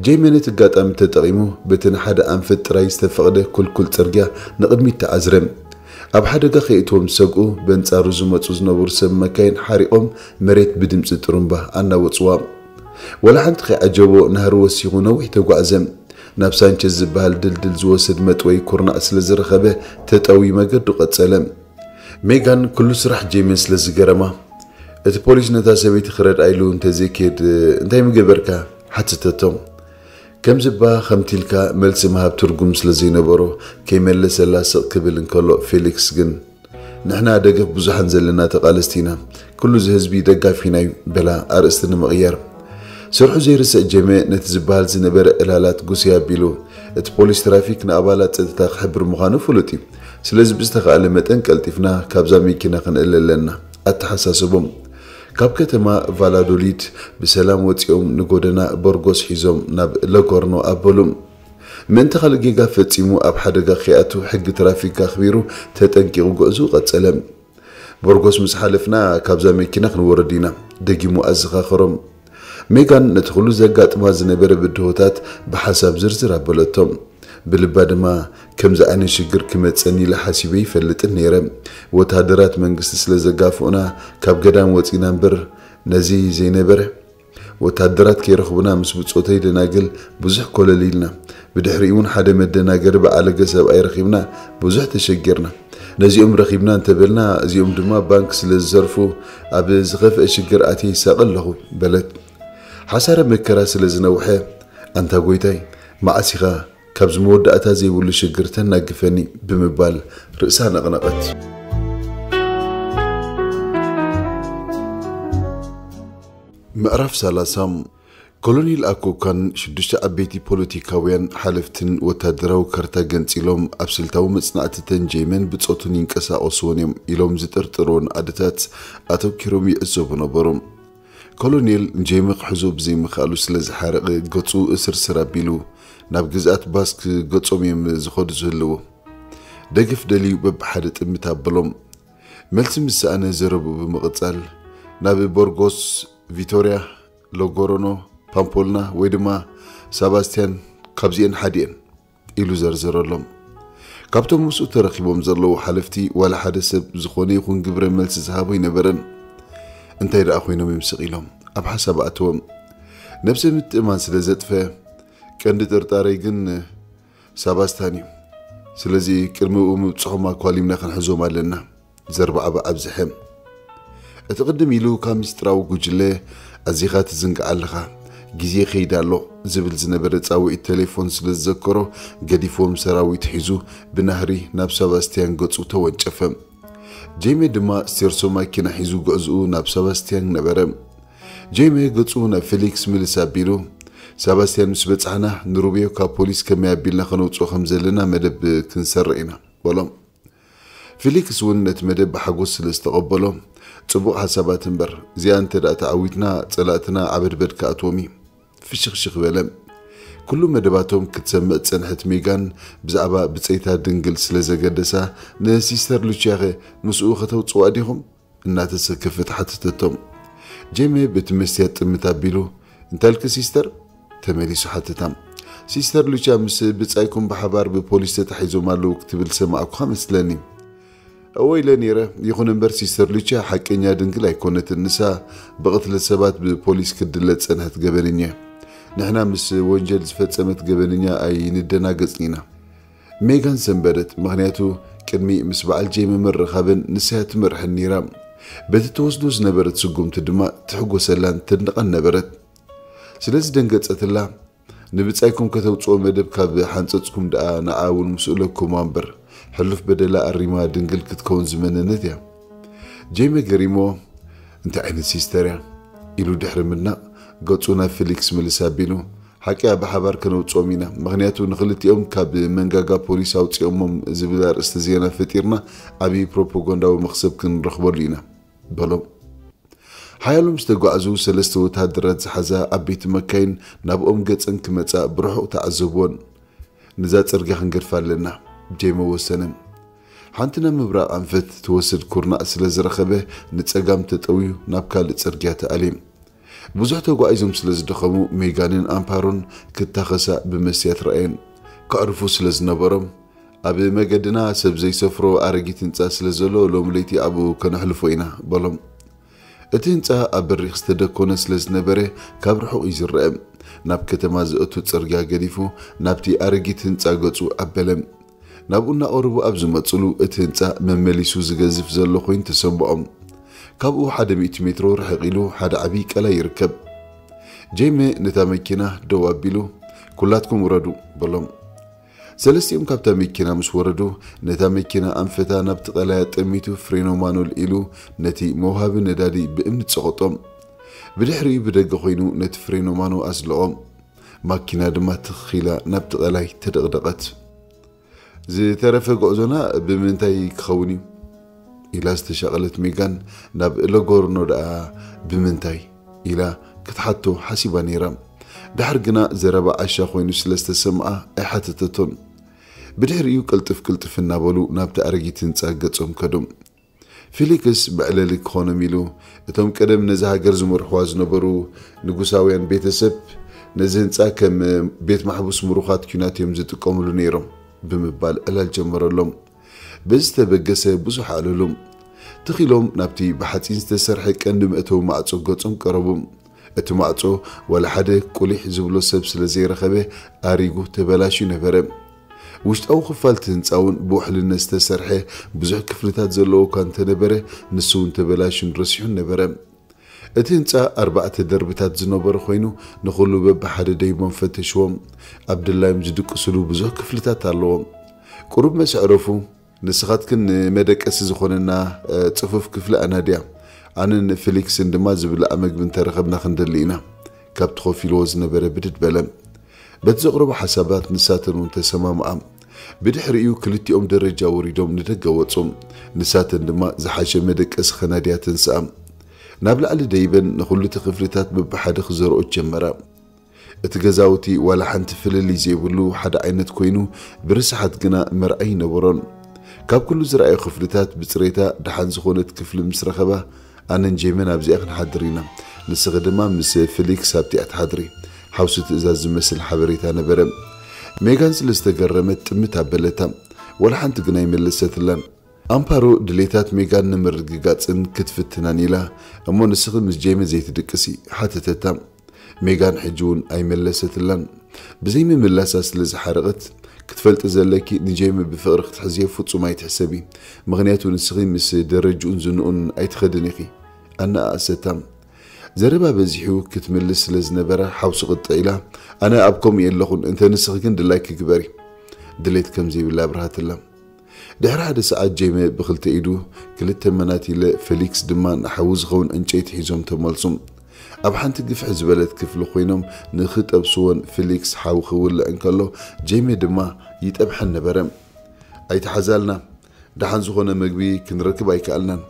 ጄመ ነቲ ኣጋጣሚ ተጠቒሙ በቲ ንሓደ ኣንፈት ጥራይ ዝተፈቕደ ኩልኩል ጽርግያ ንቕድሚት ተዓዝረ። ኣብ ሓደጋ ከየእትዎም ዝሰግኡ በንጻሩ ዝመጹ ዝነበሩ ሰብ መካይን ሓሪቖም መሬት ብድምጺ ጥሩምባ ኣናወጽዋ። ወላ ሓንቲ ከይዓጀቦ ናህሪ ወሲኹ ነዊሕ ተጓዕዘ። ናብ ሳንቸዝ ዝበሃል ድልድል ዝወስድ መጥወይ ኩርናዕ ስለ ዝረኸበ ተጠውዩ መገዱ ቀጸለ። ሜጋን ኩሉ ስራሕ ጄመን ስለ ዝገረማ፣ እቲ ፖሊስ ነታ ሰበይቲ ክረድኣ ኢሉ እንተዘይከድ እንታይ ምገበርካ? ሓተተቶ። ከምዚ እባ ከምቲ ኢልካ መልሲ ምሃብ ትርጉም ስለ ዘይነበሮ ከይመለሰላ ስቕ ክብል እንከሎ ፌሊክስ ግን ንሕና ደገፍ ብዙሓን ዘለና ተቓለስቲ ኢና፣ ኩሉ እዚ ህዝቢ ደጋፊና እዩ በላ ኣርእስቲ ንምቕያር። ስርሑ ዘይርስዕ ጀመ ነቲ ዝበሃል ዝነበረ ዕላላት ጉስይ ኣቢሉ እቲ ፖሊስ ትራፊክ ንኣባላት ጸጥታ ክሕብር ምዃኑ ፍሉጥ እዩ። ስለዚ ብዝተኻእለ መጠን ቀልጢፍና ካብዛ መኪና ክንእለ ኣለና ኣተሓሳስቦም። ካብ ከተማ ቫላዶሊድ ብሰላም ወጺኦም ንጎደና ቦርጎስ ሒዞም ናብ ለጎርኖ ኣበሉ። ምእንቲ ካልእ ጌጋ ፈጺሙ ኣብ ሓደጋ ከይኣቱ ሕጊ ትራፊክ ኣኽቢሩ ተጠንቂቑ ጉዕዝኡ ቀጸለ። ቦርጎስ ምስ ሓለፍና ካብዛ መኪና ክንወርድ ኢና፣ ደጊሙ ኣዘኻኸሮም። ሜጋን ነቲ ኩሉ ዘጋጥማ ዝነበረ ብድሆታት ብሓሳብ ዝርዝር ኣበለቶም። ብልባ ድማ ከምዚ ዓይነት ሽግር ክመጸኒ ኢለ ሓሲበ ይፈልጥን ነይረ። ወተሃደራት መንግስቲ ስለ ዘጋፍኡና ካብ ገዳም ወጺና እምበር ነዚ ዘይነበረ። ወተሃደራት ከይረኽቡና ምስ ብጾተይ ደናግል ብዙሕ ኮለል ኢልና። ብድሕሪኡ እውን ሓደ መደናገሪ ብዓለገ ሰብኣይ ረኺብና ብዙሕ ተሸጊርና። ነዚኦም ረኺብና እንተበልና እዚኦም ድማ ባንክ ስለ ዝሰርፉ ኣብ ዝኸፍአ ሽግር ኣትየ ይሳቐ ኣለኹ በለት። ሓሳረ መከራ ስለ ዝነውሐ ኣንታ ጎይታይ መዓስ ኢኻ ካብዚ መወዳእታ ዘይብሉ ሽግር ተናግፈኒ ብምባል ርእሳ ነቕነቐት። ምዕራፍ ሰላሳ። ኮሎኔል ኣኮካን ሽዱሽተ ዓበይቲ ፖለቲካውያን ሓለፍትን ወታደራዊ ካርታ ገንጺሎም ኣብ ስልታዊ መጽናዕትተን ጀይመን ብጾቱን ይንቀሳቐስዎን እዮም ኢሎም ዝጥርጥርዎን ኣደታት ኣተኪሮም ይዕዘቡ ነበሩ። ኮሎኔል ጀይመ ክሕዞ ብዘይምኽኣሉ ስለ ዝሓረቐ ገጹ እስርስር ኣቢሉ ናብ ግዝኣት ባስክ ገጾም እዮም ዝኸዱ ዝህልዉ። ደገፍ ደልዩ በብሓደ ጥምት ኣበሎም። መልሲ ምስ ሰኣነ ዘረብኡ ብምቕጻል ናብ ቦርጎስ፣ ቪቶርያ፣ ሎጎሮኖ፣ ፓምፖልና ወይ ድማ ሳባስቲያን ካብዚኤን ሓዲኤን ኢሉ ዘርዘረሎም። ካብቶም ምስኡ ተረኺቦም ዘለዉ ሓለፍቲ ዋላ ሓደ ሰብ ዝኾነ ይኹን ግብረ መልሲ ዝሃቦ ኣይነበረን። እንታይ ደኣ ኮይኖም እዮም ስቕ ኢሎም ኣብ ሓሳብ ኣእትዎም። ነብሰ ምትእማን ስለ ዘጥፈ ቀንዲ ጥርጣረይ ግን ሳባስታን እዩ። ስለዚ ቅድሚ ብኡ ምብጽሖም ኣኳሊምና ክንሕዞም ኣለና። ዘርባዕባዕ ኣብዝሐ። እቲ ቅድም ኢሉ ካብ ምስጢራዊ ጉጅለ ኣዚኻ ትዝንግዓ ኣለኻ፣ ግዜ ይኸይድ ኣሎ ዝብል ዝነበረ ጻውዒት ቴሌፎን ስለ ዝዘከሮ ገዲፍዎም ሰራዊት ሒዙ ብናህሪ ናብ ሰባስቲያን ገጹ ተወንጨፈ። ጄሜ ድማ ስቴርሶ ማኪና ሒዙ ጉዕዝኡ ናብ ሰባስቲያን ነበረ። ጄሜ ገጹ ናብ ፌሊክስ ምልስ ኣቢሉ፣ ሰባስቲያን ምስ በጻሕና ንሩቤዮ ካብ ፖሊስ ከመይ ኣቢልና ከነውጽኦ ከም ዘለና መደብ ክንሰርዕ ኢና በሎም። ፊሊክስ እውን ነቲ መደብ ብሓጎስ ስለ ዝተቐበሎ፣ ጽቡቕ ሓሳባት እምበር፣ እዚኣ እንተ ደኣ ተዓዊትና፣ ጸላእትና ዓበድበድ ክኣትዎም እዩ። ፍሽኽሽኽ በለ። ኩሉ መደባቶም ክትሰምዕ ዝጸንሐት ሜጋን፣ ብዛዕባ ብጸይታ ድንግል ስለ ዘገደሳ፣ ንሲስተር ሉችያኸ ምስኡ ከተውጽዋ ዲኹም? እናተሰከፈት ሓተተቶም። ጄሜ በቲ መስትያት ጥምት ኣቢሉ፣ እንታይ ኢልኪ ሲስተር? ተመሊሱ ሓተታ። ሲስተር ሉቻ ምስ ብጻይኩም ብሓባር ብፖሊስ ተታሒዞም ኣለዉ ክትብል ሰማዕኩኻ መስለኒ። እወ ኢለ ነይረ። ይኹን እምበር ሲስተር ሉቻ ሓቀኛ ድንግል ኣይኮነትን። ንሳ ብቕትለት ሰባት ብፖሊስ ክትድለ ዝጸንሐት ገበነኛ እያ። ንሕና ምስ ወንጀል ዝፈጸመት ገበነኛ ኣይንደናገጽን ኢና። ሜጋን ሰንበደት፣ ምኽንያቱ ቅድሚ ምስ በዓል ጄሚ ምርኻበን ንሳ እያ ትመርሐን ነይራ። በቲ ትወስዶ ዝነበረት ስጉምቲ ድማ ትሕጎሰላን ትድንቐን ነበረት። ስለዚ ደንገጸትላ። ንብጻይኩም ከተውጽኦ መደብ ካብ ሓንጸጽኩም ደኣ ንዓ እውን ምስኡ ለኩማ እምበር፣ ሕሉፍ በደላ ኣሪማ ድንግል ክትከውን ዝመነነት እያ። ጄሚ ገሪሞ፣ እንታይ ዓይነት ሲስተር እያ? ኢሉ ድሕሪ ምድናቕ፣ ገጹ ናብ ፊሊክስ ምልስ ኣቢሉ፣ ሓቂ እያ፣ ብሓባር ከነውጽኦም ኢና፣ ምኽንያቱ ንኽልቲኦም ካብ መንጋጋ ፖሊስ ኣውጺኦሞም ዝብል ኣርእስቲ ዜና ፈጢርና ዓብዪ ፕሮፓጋንዳዊ መኽሰብ ክንረኽበሉ ኢና በሎም። ሓያሎ ምስ ተጓዕዙ ሰለስተ ወተሃደራት ዝሓዛ ዓበይቲ መካይን ናብኦም ገጸን ክመጻ ብርሑቕ ተዓዘብወን። ነዛ ጽርግያ ክንገድፋ ኣለና፣ ጄሚ ወሰነ። ሓንቲ ናብ ምብራቕ ኣንፈት ትወስድ ኩርናዕ ስለ ዝረኸበ ንጸጋም ተጠውዩ ናብ ካልእ ጽርግያ ተኣልየ። ብዙሕ ተጓዒዞም ስለ ዝደኸሙ ሜጋንን ኣምፓሮን ክታኸሳ ብመስትያት ረኣየን። ከዕርፉ ስለ ዝነበሮም ኣብ መገድና ሰብ ዘይሰፍሮ ኣረጊት ህንጻ ስለ ዘሎ ሎሚ ለይቲ ኣብኡ ከነሕልፎ ኢና በሎም። እቲ ህንጻ ኣብ በሪኽ ዝተደኮነ ስለ ዝነበረ ካብ ርሑቕ እዩ ዝረአ። ናብ ከተማ ዘእቱ ጽርግያ ገዲፉ ናብቲ ኣረጊት ህንጻ ገጹ ኣበለ። ናብኡ እናቐረቡ ኣብ ዝመጽሉ እቲ ህንጻ መመሊሱ ዝገዝፍ ዘሎ ኮይኑ ተሰምዖም። ካብኡ ሓደ ሚእቲ ሜትሮ ርሕቕ ኢሉ ሓደ ዓብዪ ቀላይ ይርከብ። ጄመ ነታ መኪና ደው ኣቢሉ፣ "ኩላትኩም ውረዱ" በሎም። ሰለስቲኦም ካብታ መኪና ምስ ወረዱ፣ ነታ መኪና ኣንፈታ ናብቲ ቀላይ ኣጠሚቱ ፍሬኖ ማኑል ኢሉ ነቲ መውሃቢ ነዳዲ ብእምኒ ጸቐጦም። ብድሕሪኡ ብደገ ኮይኑ ነቲ ፍሬኖ ማኖ ኣዝለቖም። ማኪና ድማ ትኽ ኢላ ናብቲ ቀላይ ተደቕደቐት። "ዝተረፈ ጉዕዞና ብምንታይ ክኸውን እዩ?" ኢላ ዝተሻቐለት ሜጋን፣ "ናብ ለጎርኖ ደኣ ብምንታይ?" ኢላ ክትሓቶ ሓሲባ ነይራ። ድሓር ግና ዘረባ ዓሻ ኮይኑ ስለ ዝተሰምዓ ኣይሓተተቶን። ብድሕሪኡ ቅልጥፍ ቅልጥፍ እናበሉ ናብቲ ኣረጊት ህንጻ ገጾም ከዱ። ፊሊክስ መዕለሊ ክኾኖም ኢሉ፣ "እቶም ቀደም ነዚ ሃገር ዝመርሕዋ ዝነበሩ ንጉሳውያን ቤተሰብ ነዚ ህንጻ ከም ቤት ማሕቡስ ምሩኻት ኲናት እዮም ዝጥቀሙሉ ነይሮም" ብምባል ዕላል ጀመረሎም። በዚ ዝተበገሰ ብዙሕ ኣዕለሉ። ትኽ ኢሎም ናብቲ ብሓጺን ዝተሰርሐ ቀንዲ መእተዊ ማዕጾ ገጾም ቀረቡ። እቲ ማዕጾ ዋላ ሓደ ቁሊሕ ዝብሎ ሰብ ስለ ዘይረኸበ ኣሪጉ ተበላሽዩ ነበረ። ውሽጣዊ ክፋል እቲ ህንጻ እውን ብውሕልነት ዝተሰርሐ ብዙሕ ክፍልታት ዘለዎ እኳ እንተነበረ፣ ንሱ እውን ተበላሽዩን ረሲሑን ነበረ። እቲ ህንጻ ኣርባዕተ ደርብታት ዝነበረ ኮይኑ፣ ንኹሉ በብሓደ ደይቦም ፈተሽዎም። ኣብ ድላዮም ዝድቅስሉ ብዙሕ ክፍልታት ኣለዎም። ቁሩብ መስዕረፉ፣ "ንስኻትክን ንመደቀሲ ዝኾነና፣ እ፣ ጽፉፍ ክፍሊ ኣናድያ። ኣነን ፊሊክስን ድማ ዝብላዕ መግቢ እንተረኸብና ክንደሊ ኢና" ካብቲ ኮፍ ኢልዎ ዝነበረ ብድድ በለ። በቲ ዘቕረቦ ሓሳባት ንሳተን እውን ተሰማምዓ። ብድሕሪኡ ክልቲኦም ደረጃ ወሪዶም ንደገ ወጹ። ንሳተን ድማ ዝሓሸ መደቀሲ ከናድያ ተንስኣ። ናብ ላዕሊ ደይበን ንኹሉ እቲ ክፍልታት በብሓደ ክዘርኦ ጀመራ። እቲ ገዛውቲ ዋላ ሓንቲ ፍልልይ ዘይብሉ ሓደ ዓይነት ኮይኑ፣ ብርስሓት ግና መርዓ ይነበሮን። ካብ ኩሉ ዝረኣዮ ክፍልታት ብጽሬታ ደሓን ዝኾነት ክፍሊ ምስ ረኸባ፣ "ኣነን ጄመን ኣብዚኣ ክንሓድር ኢና፣ ንስኺ ድማ ምስ ፊሊክስ ኣብቲኣ ትሓድሪ" ሓውሲ ትእዛዝ ዝመስል ሓበሬታ ነበረ። ሜጋን ስለ ዝተገረመት ጥምት ኣበለታ። ዋላ ሓንቲ ግና ኣይመለሰትላን። ኣምፓሮ ድሌታት ሜጋን ንምርግጋጽን ክትፍትናን ኢላ፣ "እሞ ንስኺ ምስ ጄመ ዘይትድቅሲ?" ሓተተታ። ሜጋን ሕጂ እውን ኣይመለሰትላን። ብዘይምምላሳ ስለ ዝሓረቐት፣ "ክትፈልጢ ዘለኪ፣ ንጄመ ብፍቕሪ ክትሕዝዮ ፍጹም ኣይትሕሰቢ፣ ምኽንያቱ ንስኺ ምስ ደረጅኡን ዝንኡን ኣይትኸድን ኢኺ" ኣነኣእሰታ። ዘረባ በዚሑ ክትምልስ ስለ ዝነበራ ሓውሲ ቅጥዕ ኢላ፣ "ኣነ ኣብ ከምኡ የለኹን፣ እንተ ንስኺ ግን ድላይኪ ግበሪ" ድሌት ከም ዘይብላ ኣብርሃትላ። ድሕሪ ሓደ ሰዓት ጄመ ብኽልተ ኢዱ ክልተ መናቲለ፣ ፌሊክስ ድማ ንሓዊ ዝኸውን ዕንጨይቲ ሒዞም ተመልሱ። ኣብ ሓንቲ ግፍሕ ዝበለት ክፍሊ ኮይኖም ንኽጠብስዎን ፌሊክስ ሓዊ ክውልዕ እንከሎ፣ ጄመ ድማ ይጠብሐን ነበረ። "ኣይተሓዛልና፣ ደሓን ዝኾነ መግቢ ክንረክብ ኣይከኣልናን።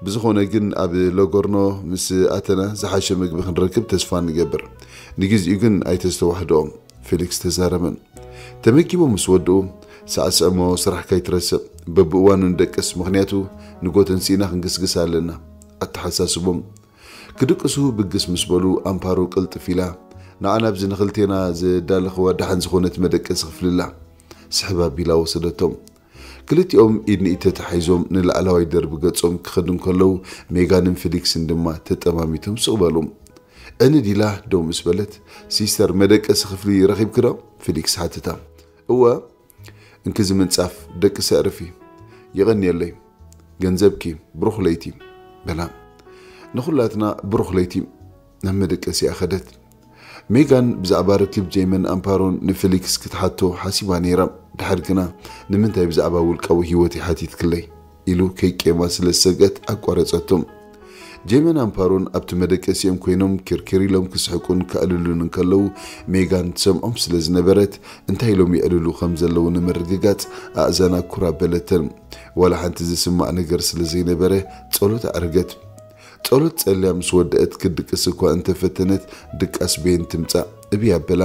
ብዝኾነ ግን ኣብ ሎጎርኖ ምስ ኣተና ዝሓሸ መግቢ ክንረክብ ተስፋ ንገብር። ንግዚኡ ግን ኣይተስተዋህድኦም" ፌሊክስ ተዛረበ። "ተመጊቦም ምስ ወድኡ፣ ሳዕስዕ እሞ ስራሕካ ኣይትረስዕ። በብእዋኑ ንደቅስ፣ ምኽንያቱ ንጎ ተንሲእና ክንግስግስ ኣለና" ኣተሓሳስቦም። ክድቅሱ ብግስ ምስ በሉ፣ ኣምፓሮ ቅልጥፍ ኢላ፣ "ንዓ ናብዚ ንኽልቴና ዘዳለኽዋ ደሓን ዝኾነት መደቀሲ ክፍሊ ኣላ" ስሕብ ኣቢላ ወሰደቶም። ክልቲኦም ኢድ ንኢድ ተታሒዞም ንላዕለዋይ ደርቢ ገጾም ክኸዱ እንከለዉ፣ ሜጋንን ፌሊክስን ድማ ተጠማሚቶም ስቕ በሉ። ዕንድ ኢላ ደው ምስ በለት፣ "ሲስተር፣ መደቀሲ ክፍሊ ረኺብኪ ዶ?" ፌሊክስ ሓተታ። "እወ፣ እንኪ እዚ ምንጻፍ፣ ደቅሲ ኣዕርፊ። የቐንየለይ። ገንዘብኪ፣ ብሩኽ ለይቲ" በላ። ንኹላትና ብሩኽ ለይቲ። ናብ መደቀሲኣ ከደት። ሜጋን ብዛዕባ ርክብ ጄመን ኣምፓሮን ንፌሊክስ ክትሓቶ ሓሲባ ነይራ። ድሓር ግና፣ "ንምንታይ ብዛዕባ ውልቃዊ ህይወተይ ሓቲትክለይ?" ኢሉ ከይቄማ ስለ ዝሰግአት ኣቋረጸቶ። ጄመን ኣምፓሮን ኣብቲ መደቀሲኦም ኮይኖም ኪርኪር ኢሎም ክስሕቁን ከዕልሉን እንከለዉ፣ ሜጋን ትሰምዖም ስለ ዝነበረት፣ እንታይ ኢሎም የዕልሉ ከም ዘለዉ ንምርግጋጽ ኣእዛና ኩር ኣበለተን። ዋላ ሓንቲ ዝስማዕ ነገር ስለ ዘይነበረ፣ ጸሎት ኣዕረገት። ጸሎት ጸልያ ምስ ወደአት፣ ክድቅስ እኳ እንተፈተነት፣ ድቃስ በየን ትምጻእ እብይ ኣበላ።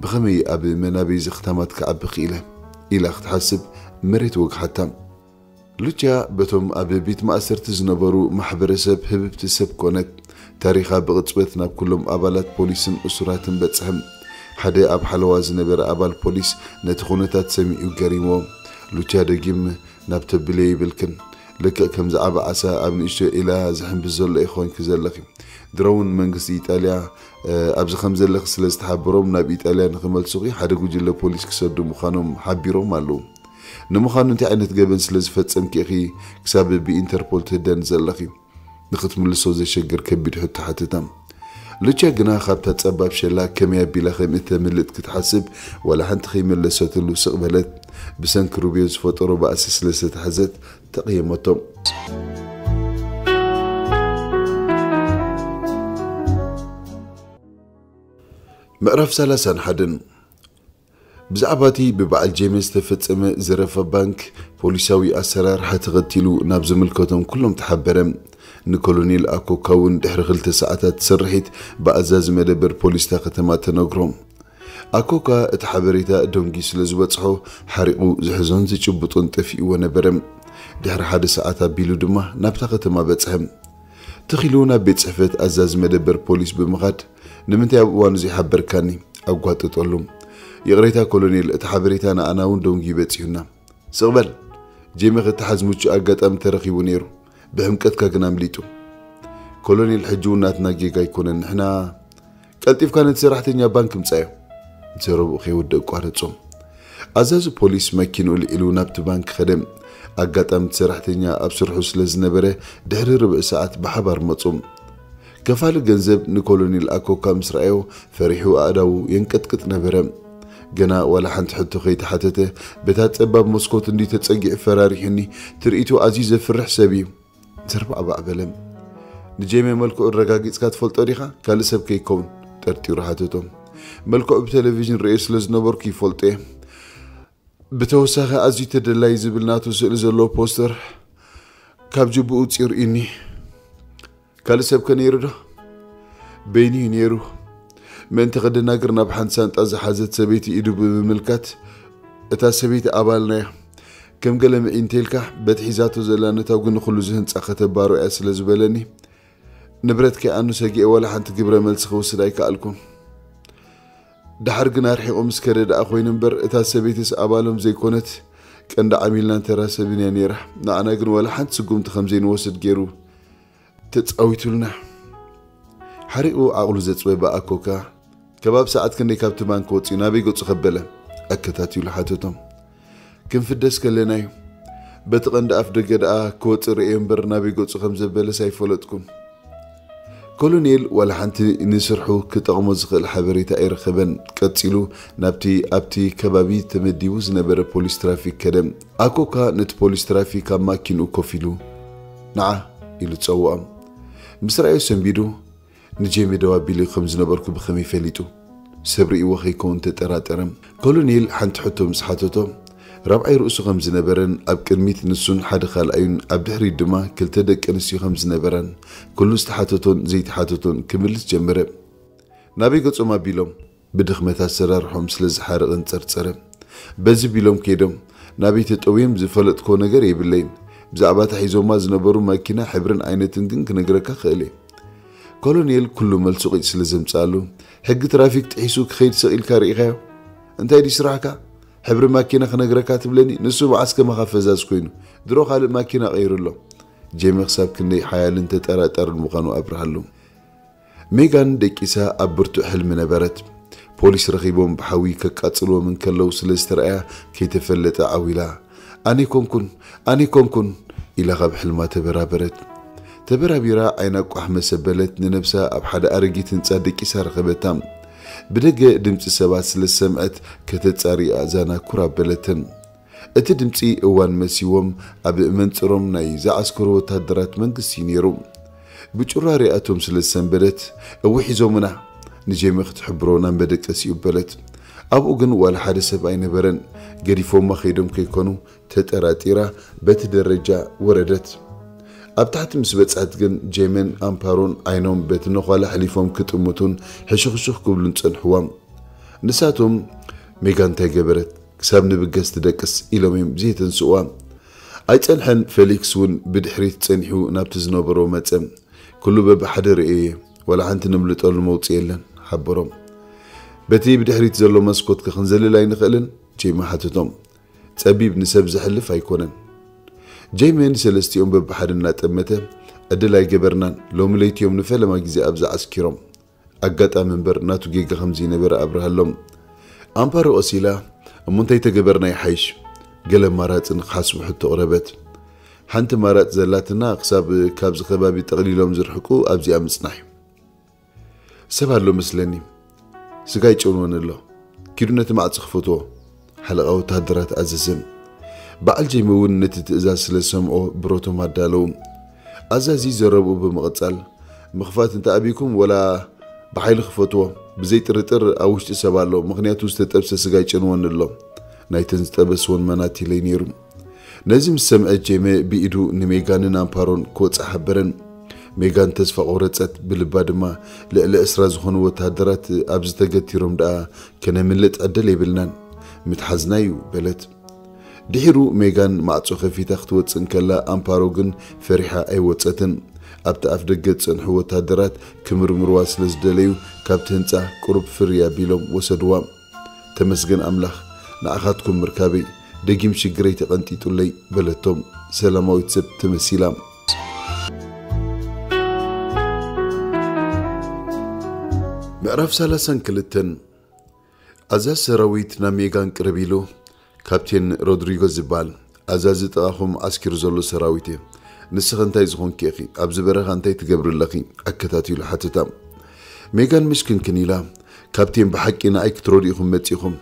"ብኸመይ ኣብ መናበይ ዘኽታማት ክዓቢ ክኢለ?" ኢላ ክትሓስብ መሬት ወግሓታ። ሉቺያ በቶም ኣብ ቤት ማእሰርቲ ዝነበሩ ማሕበረሰብ ህብብቲ ሰብ ኮነት። ታሪኻ ብቕጽበት ናብ ኩሎም ኣባላት ፖሊስን እሱራትን በጽሐ። ሓደ ኣብ ሓለዋ ዝነበረ ኣባል ፖሊስ ነቲ ኩነታት ሰሚዑ ገሪምዎ። ሉቺያ ደጊም ናብ ተብልዮ ይብልክን፣ ልክዕ ከም ዝዓበ ዓሳ ኣብ ንእሽቶ ዒላ ዝሕምብስ ዘሎ ኢኺ ኮንኪ ዘለኺ። ድሮ እውን መንግስቲ ኢጣልያ፣ እ፣ ኣብዚ ከም ዘለኺ ስለ ዝተሓበሮም ናብ ኢጣልያ ንኽመልሱኺ ሓደ ጉጅለ ፖሊስ ክሰዱ ምዃኖም ሓቢሮም ኣለዉ። ንምዃኑ እንታይ ዓይነት ገበን ስለ ዝፈጸምኪ ኢኺ ክሳብ ብኢንተርፖል ትህደኒ ዘለኺ? ንኽትምልሶ ዘሸግር ከቢድ ሕቶ ሓተታ። ሉቻ ግና ካብታ ጸባብ ሸላ ከመይ ኣቢላ ከም እተምልጥ ክትሓስብ ዋላ ሓንቲ ከይመለሰትሉ ስቕ በለት። ብሰንኪ ሩብዮ ዝፈጠሮ ባእሲ ስለ ዝተታሕዘት ተቐየመቶ። ምዕራፍ ሰላሳን ሓደን። ብዛዕባ እቲ ብበዓል ጄምስ ዝተፈጸመ ዘረፋ ባንክ ፖሊሳዊ ኣሰራርሓ ተኸቲሉ ናብ ዝምልከቶም ኩሎም ተሓበረ። ንኮሎኔል ኣኮካ እውን ድሕሪ ክልተ ሰዓታት ስርሒት ብኣዛዚ መደበር ፖሊስ እታ ከተማ ተነግሮ። ኣኮካ እቲ ሓበሬታ ደንጊ ስለ ዝበጽሖ ሓሪቑ ዝሕዞን ዝጭብጦን ጠፊእዎ ነበረ። ድሕሪ ሓደ ሰዓት ኣቢሉ ድማ ናብታ ከተማ በጽሐ። ትኺሉ ናብ ቤት ጽሕፈት ኣዛዚ መደበር ፖሊስ ብምኻድ፣ "ንምንታይ ኣብ እዋኑ ዘይሓበርካኒ?" ኣጓጠጠሉ። "ይቕሬታ ኮሎኔል፣ እቲ ሓበሬታ ንኣና እውን ደንጊ በጺሑና." "ስቕ በል! ጄሚ ክትሓዝ ምቹእ ኣጋጣሚ ተረኺቡ ነይሩ፣ ብሕምቀትካ ግን ኣምሊጡ። ኮሎኔል፣ ሕጂ እውን ናትና ጌጋ ኣይኮነን፣ ንሕና" "ቀልጢፍካ ነቲ ሰራሕተኛ ባንክ ምጻዮ!" ዘረብኡ ከይወድእ ኣቋረጾ። ኣዛዚ ፖሊስ መኪንኡ ልዒሉ ናብቲ ባንክ ከደ። ኣጋጣሚ እቲ ሰራሕተኛ ኣብ ስርሑ ስለ ዝነበረ፣ ድሕሪ ርብዒ ሰዓት ብሓባር መጹ። ከፋሊ ገንዘብ ንኮሎኔል ኣኮካ ምስ ረኣዮ፣ ፈሪሑ ኣእዳዉ የንቀጥቅጥ ነበረ። ገና ዋላ ሓንቲ ሕቶ ከይተሓተተ፣ በታ ጸባብ መስኮት እንዲ ተጸጊዑ ፈራሪሑኒ። ትርኢቱ ኣዝዩ ዘፍርሕ ሰብ እዩ። ዘርባዕባዕ በለ። "ንጄሜ መልክዑ ኣረጋጊጽካ ትፈልጦ ዲኻ? ካልእ ሰብ ከይከውን?" ጠርጢሩ ሓተቶ። "መልክዑ ብቴሌቪዥን ርእየ ስለ ዝነበርኩ ይፈልጦ እየ። ብተወሳኺ ኣዝዩ ተደላዪ ዝብል ናቱ ስእሊ ዘለዎ ፖስተር ካብ ጅብኡ ውጺኡ ርእዩኒ። ካልእ ሰብ ከ ነይሩ ዶ?" በይኑ እዩ ነይሩ። ምእንቲ ከደናግር ናብ ሓንቲ ሳንጣ ዝሓዘት ሰበይቲ ኢዱ ብምምልካት፣ "እታ ሰበይቲ ኣባልና እያ። ከም ገለ ምዒ እንተኢልካ፣ በቲ ሒዛቶ ዘላ ነታጒ ንኹሉ እዚ ህንጻ ከተባሮ እያ" ስለ ዝበለኒ፣ ንብረት ከይኣኑ ሰጊኤ ዋላ ሓንቲ ግብረ መልሲ ክውስድ ኣይከኣልኩን። ደሓር ግን ኣርሒቑ ምስ ከደ ደኣ ኮይኑ እምበር፣ እታ ሰበይትስ ኣባሎም ዘይኮነት፣ ቀንዲ ዓሚልናን ተራ ሰብን እያ ነይራ። ንዓና ግን ዋላ ሓንቲ ስጉምቲ ከም ዘይንወስድ ገይሩ ተጻዊቱልና። ሓሪቑ ዓቕሉ ዘጽበበ ኣኮካ፣ "ከባቢ ሰዓት ክንደይ ካብቲ ባንክ ወጺኡ ናበይ ገጹ ከበለ?" ኣከታቲሉ ሓተቶም። "ክንፍደስ ከለና እዩ። በቲ ቀንዲ ኣፍ ደገ ደኣ ክወጽእ ርእየ እምበር ናበይ ገጹ ከም ዘበለስ ኣይፈለጥኩን።" ኮሎኔል ዋላ ሓንቲ ንስርሑ ክጠቕሞ ዝኽእል ሓበሬታ ኣይረኸበን። ቀጺሉ ናብቲ ኣብቲ ከባቢ ተመዲቡ ዝነበረ ፖሊስ ትራፊክ ከደ። ኣኮካ ነቲ ፖሊስ ትራፊክ ኣብ ማኪንኡ ኮፍ ኢሉ፣ "ንዓ" ኢሉ ጸውዖ። ምስ ረኣዮ ሰንቢዱ፣ "ንጄሚ ደው ኣቢሉ ከም ዝነበርኩ ብኸመይ ፈሊጡ?" ሰብ ርእይዎ ከይከውን ተጠራጠረ። ኮሎኔል ሓንቲ ሕቶ ምስ ሓተቶ፣ ራብዓይ ርእሱ ከም ዝነበረን ኣብ ቅድሚት ንሱን ሓደ ካልኣዩን ኣብ ድሕሪት ድማ ክልተ ደቂ ኣንስትዮ ከም ዝነበራን፣ ኩሉ ዝተሓተቶን ዘይተሓተቶን ክምልስ ጀመረ። "ናበይ ገጾም ኣቢሎም?" ብድኽመት ኣሰራርሖም ስለ ዝሓርቕን ጸርጸረ። "በዚ ቢሎም ከይዶም፣ ናበይ ተጠውዮም ዝፈለጥኮ ነገር የብለይን። ብዛዕባ እታ ሒዞማ ዝነበሩ ማኪና ሕብርን ዓይነትን ግን ክነግረካ ክእል እየ።" ኮሎኔል ኩሉ መልሱ ቂጭ ስለ ዘምጽኣሉ፣ "ሕጊ ትራፊክ ጥሒሱ ክኸይድ ሰቕ ኢልካ ርኢኻዮ? እንታይ ድዩ ስራሕካ? ሕብሪ ማኪና ክነግረካ ትብለኒ? ንሱ መዓስ ከማኻ ፈዛዝ ኮይኑ? ድሮ ካልእ ማኪና ቀይሩ ኣሎ።" ጄሚ ክሳብ ክንደይ ሓያልን ተጠራጣርን ምዃኑ ኣብርሃሉ። ሜጋን ደቂሳ ኣብ ብርቱዕ ሕልሚ ነበረት። ፖሊስ ረኺቦም ብሓዊ ከቃጽልዎም እንከለዉ ስለ ዝተረኣያ ከይተፈለጠ ዓው ኢላ፣ "ኣነ ኣይኮንኩን፣ ኣነ ኣይኮንኩን" ኢላ ካብ ሕልማ ተበራበረት። ተበራቢራ ዓይና ቋሕ መሰበለት፣ ንነብሳ ኣብ ሓደ ኣረጊት ህንጻ ደቂሳ ረኸበታ። ብደገ ድምጺ ሰባት ስለ ዝሰምዐት ከተጻሪ ኣእዛና ኩር ኣበለተን። እቲ ድምጺ እዋን መሲዎም ኣብ መንጽሮም ናይ ዝዓስከሩ ወታደራት መንግስቲ ነይሩ። ብጩራ ሪኣቶም ስለ ዝሰንበደት፣ "እው ሒዞምና፣ ንጄሚ ክትሕብሮ ናብ መደቀሲኡ" በለት። ኣብኡ ግን ዋላ ሓደ ሰብ ኣይነበረን። ገዲፎማ ከይዶም ከይኮኑ ተጠራጢራ በቲ ደረጃ ወረደት። ኣብ ታሕቲ ምስ በጽሐት ግን ጄመን ኣምፓሮን ዓይኖም በቲ ነዃል ኣሕሊፎም ክጥምቱን ሕሹኽሹኽ ክብሉን ጸንሕዋ። ንሳቶም፣ "ሜጋ እንታይ ገበረት? ክሳብ ንብገስ ትደቅስ?" ኢሎም እዮም ዘይተንስእዋ። ኣይጸንሐን፣ ፌሊክስ እውን ብድሕሪት ጸኒሑ ናብቲ ዝነበሮ መጸ። "ኩሉ በብሓደ ርእየ፣ ዋላ ሓንቲ ነምልጠሉ መውጽኢ የለን" ሓበሮም። "በቲ ብድሕሪት ዘሎ መስኮት ከ ክንዘልል ኣይንኽእልን?" ጄሚ ሓተቶም። "ጸቢብ፣ ንሰብ ዘሕልፍ ኣይኮነን።" ጄሜ ንሰለስቲኦም በብሓደ እናጠመተ፣ ዕድል ኣይገበርናን፣ ሎሚ ለይቲ እዮም ንፈለማ ግዜ ኣብዚ ዓስኪሮም። ኣጋጣሚ እምበር ናቱ ጌጋ ከም ዘይነበረ ኣብርሃሎም። ኣምፓሮ ቀስ ኢላ፣ "እሞ እንታይ ተገበርና ይሓይሽ?" ገለ ኣማራጺ ንኽሓስቡ ሕቶ ኣቕረበት። "ሓንቲ ኣማራጺ ዘላትና ክሳብ ካብዚ ከባቢ ጠቕሊሎም ዝርሕቁ ኣብዚኣ ምጽናሕ እዩ። ሰብ ኣሎ መስለኒ፣ ስጋ ይጨንወኒ ኣሎ፣ ኪዱ ነቲ ማዕጾ ክፈትዎ" ሓለቓ ወተሃደራት ኣዘዘ። በዓል ጄሚ እውን ነቲ ትእዛዝ ስለ ዝሰምዖ ብረቶም ኣዳለዉ። ኣዛዚ ዘረብኡ ብምቕጻል፣ "ምኽፋት እንተ ኣቢኩም ወላ ብሓይሊ ክፈትዎ፣ ብዘይ ጥርጥር ኣብ ውሽጢ ሰብ ኣሎ፣ ምኽንያቱ ዝተጠብሰ ስጋ ይጨንወኒ ኣሎ፣ ናይተን ዝጠበስወን መናት ኢለይ ነይሩ።" ነዚ ምስ ሰምዐ ጄሚ ብኢዱ ንሜጋንን ኣምፓሮን ክወጽእ ሓበረን። ሜጋን ተስፋ ቆረጸት፣ ብልባ ድማ፣ "ልዕሊ ዕስራ ዝኾኑ ወተሃደራት ኣብዚ ተገቲሮም ደኣ ከነምልጥ ዕድል የብልናን፣ ምትሓዝና እዩ" በለት። ድሒሩ ሜጋን ማዕጾ ከፊታ ክትወጽእ እንከላ፣ ኣምፓሮ ግን ፈሪሓ ኣይወጸትን። ኣብቲ ኣፍ ደገ ዝጸንሑ ወተሃደራት ክምርምርዋ ስለ ዝደለዩ፣ ካብቲ ህንጻ ቁሩብ ፍርይ ኣቢሎም ወሰድዋ። "ተመስገን ኣምላኽ፣ ንዓኻትኩም ምርካበይ፣ ደጊም ሽግረይ ተቐንጢጡለይ" በለቶም፣ ሰላማዊት ሰብ ተመሲላ። ምዕራፍ ሰላሳን ክልተን። ኣዛዚ ሰራዊት ናብ ሜጋን ቅርብ ኢሉ፣ "ካፕቴን ሮድሪጎ ዝበሃል ኣዛዚ ጥቓኹም ዓስኪሩ ዘሎ ሰራዊት እየ። ንስኺ እንታይ ዝኾንኪ ኢኺ? ኣብዚ በረኻ እንታይ ትገብሪ ኣለኺ?" ኣከታቲሉ ሓተታ። ሜጋን ምሽክንክን ኢላ፣ "ካፕቴን፣ ብሓቂ ንኣይ ክትረድኡ ኢኹም መጺኹም።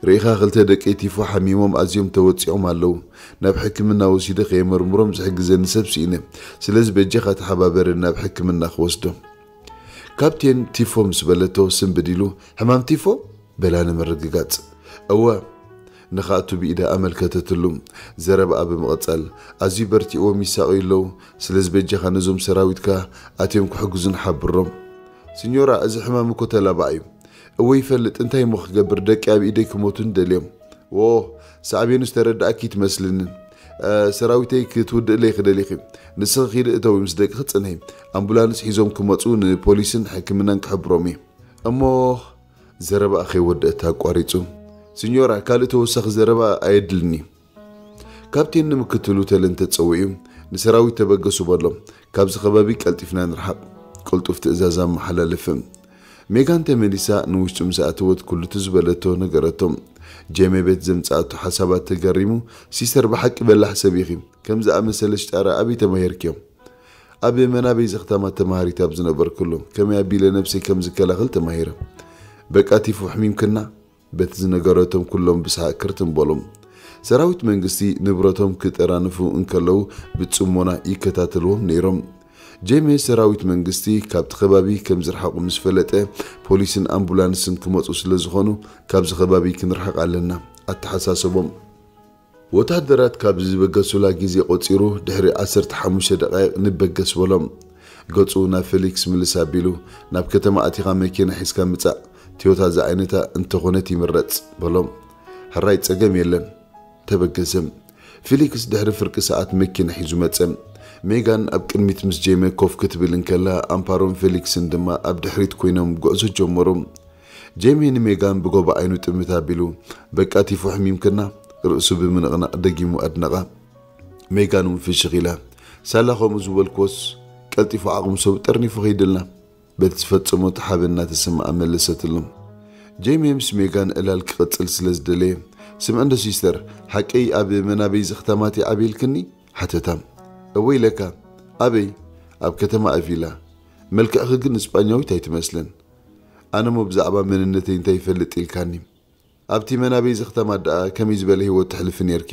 ርኢኻ፣ ክልተ ደቀይ ቲፎ ሓሚሞም ኣዝዮም ተወጺዖም ኣለዉ። ናብ ሕክምና ወሲደ ከየመርምሮም ዝሕግዘኒ ሰብ ስኢነ። ስለዚ በጃኻ ተሓባበረኒ ናብ ሕክምና ክወስዶም።" "ካፕቴን፣ ቲፎ?" ምስ በለቶ ስንብድ ኢሉ፣ "ሕማም ቲፎ?" በላ ንምርግጋጽ። "እወ፣ ንኽኣቱ ብኢዳ ኣመልከተትሉ። ዘረባኣ ብምቕጻል፣ ኣዝዩ በርቲዕዎም ይሳቐዩ ኣለዉ። ስለዚ በጃኻ ነዞም ሰራዊትካ ኣትዮም ክሕግዙን ሓብሮም።" "ሲኞራ፣ እዚ ሕማም እኮ ተላባዕ እዩ።" "እወ ይፈልጥ፣ እንታይ እሞ ክገብር፣ ደቂ ኣብ ኢደይ ክሞቱን ደልዮም። ዎ፣ ሳዕቤኑ ዝተረዳእኪ ትመስልኒ። እ፣ ሰራዊተይ ክትውድእለይ ክደሊኺ። ንስኺ ኺዲ እተዊ ምስ ደቅኺ ጽንሒ። ኣምቡላንስ ሒዞም ክመጹ ንፖሊስን ሕክምናን ክሕብሮም እየ።" እሞ ዘረባኣ ከይወደአት ኣቋሪጹ። "ሲኞራ፣ ካልእ ተወሳኺ ዘረባ ኣየድልኒ። ካፕቴን ንምክትሉ ተለንተ ጸዊዑ፣ ንሰራዊት ተበገሱ በሎ። ካብዚ ከባቢ ቀልጢፍና ንርሓቕ።" ቅልጡፍ ትእዛዝ ኣመሓላለፈ። ሜጋን ተመሊሳ ንውሽጢ ምስ ኣተወት ኩሉ እቲ ዝበለቶ ነገረቶም። ጄሜ ቤት ዘምጽኣቶ ሓሳባት ተገሪሙ፣ "ሲስተር፣ ብሓቂ በላሕ ሰብ ኢኺ። ከም ዝኣመሰለ ሽጣራ ኣበይ ተማሂርክዮ?" "ኣብ መናበይ ዘኽታማት ተማሃሪት ኣብ ዝነበርኩሉ፣ ከመይ ኣቢለ ነብሰይ ከም ዝከላኸል ተማሂረ።" "በቃ ቲፉ፣ ሕሚምክና?" በቲ ዝነገረቶም ኩሎም ብሰሓቕ ክርትም በሎም። ሰራዊት መንግስቲ ንብረቶም ክጠራንፉ እንከለዉ ብጽሞና ይከታተልዎም ነይሮም። ጄሜ ሰራዊት መንግስቲ ካብቲ ከባቢ ከም ዝረሓቑ ምስ ፈለጠ፣ ፖሊስን ኣምቡላንስን ክመጹ ስለ ዝኾኑ፣ ካብዚ ከባቢ ክንርሕቕ ኣለና ኣተሓሳሰቦም። ወተሃደራት ካብ ዝበገሱላ ግዜ ቆጺሩ ድሕሪ ዓሰርተ ሓሙሽተ ደቓይቕ ንበገስ በሎም። ገጹ ናብ ፌሊክስ ምልስ ኣቢሉ፣ "ናብ ከተማ ኣቲኻ መኪና ሒዝካ ምጻእ፣ ቶዮታ ዝዓይነታ እንተኾነት ይምረጽ" በሎም። "ሕራይ፣ ጸገም የለን" ተበገሰ። ፊሊክስ ድሕሪ ፍርቂ ሰዓት መኪና ሒዙ መጸ። ሜጋን ኣብ ቅድሚት ምስ ጄሜ ኮፍ ክትብል እንከላ፣ ኣምፓሮን ፌሊክስን ድማ ኣብ ድሕሪት ኮይኖም ጉዕዞ ጀመሩ። ጄሜ ንሜጋን ብጎቦ ዓይኑ ጥምት ኣቢሉ፣ "በቃ ቲፎ፣ ሕሚምክና?" ርእሱ ብምንቕናቕ ደጊሙ ኣድነቓ። ሜጋን እውን ፍሽኽ ኢላ፣ "ሳላ ከምኡ ዝበልክዎስ ቀልጢፉ ዓቕሚ ሰብ ጠርኒፉ ከይድልና?" በቲ ዝፈጸሞ ተሓበን እናተሰምዓ መለሰትሉ። ጄሜ ምስ ሜጋን ዕላል ክቕጽል ስለ ዝደለየ፣ "ስምዒ እንዶ ሲስተር፣ ሓቀይ ኣብ መናበይ ዘኽታማት ይዓብየልክኒ?" ሓተታ። "እወ ኢለካ። ኣበይ?" "ኣብ ከተማ ኣቪላ። መልክዕኺ ግን እስጳኛዊት ኣይትመስልን። ኣነሞ ብዛዕባ መንነተይ እንታይ ይፈልጥ ኢልካኒ? ኣብቲ መናበይ ዘኽታማት ደኣ ከመይ ዝበለ ህይወት ተሕልፊ ነይርኪ?"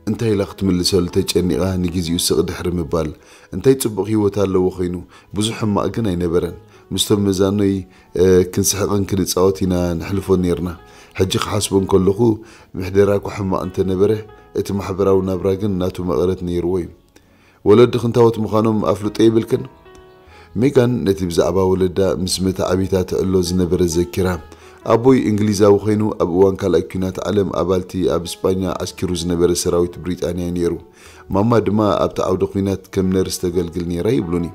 እንታይ ኢላ ክትምልሰሉ ተጨኒቓ፣ ንግዜኡ ስቕ ድሕሪ ምባል፣ እንታይ ጽቡቕ ህይወት ኣለዎ ኮይኑ፣ ብዙሕ ሕማቕ ግን ኣይነበረን። ምስቶም መዛኖይ፣ እ፣ ክንስሕቕን ክንጻወት ኢና ነሕልፎ ነይርና። ሕጂ ክሓስቦ እንከለኹ፣ ምሕደራ እኳ ሕማቕ እንተነበረ፣ እቲ ማሕበራዊ ናብራ ግን ናቱ መቐረት ነይርዎ እዩ። ወለድኺ እንታዎት ምዃኖም ኣፍልጦ የብልክን? ሜጋን ነቲ ብዛዕባ ወለዳ ምስ መታዕቢታ ትዕሎ ዝነበረ ዘኪራ። ኣቦይ እንግሊዛዊ ኮይኑ ኣብ እዋን ካልኣይ ኲናት ዓለም ኣባልቲ ኣብ እስጳኛ ዓስኪሩ ዝነበረ ሰራዊት ብሪጣንያ እዩ ነይሩ። ማማ ድማ ኣብቲ ዓውደ ኲናት ከም ነርስ ተገልግል ነይራ ይብሉኒ።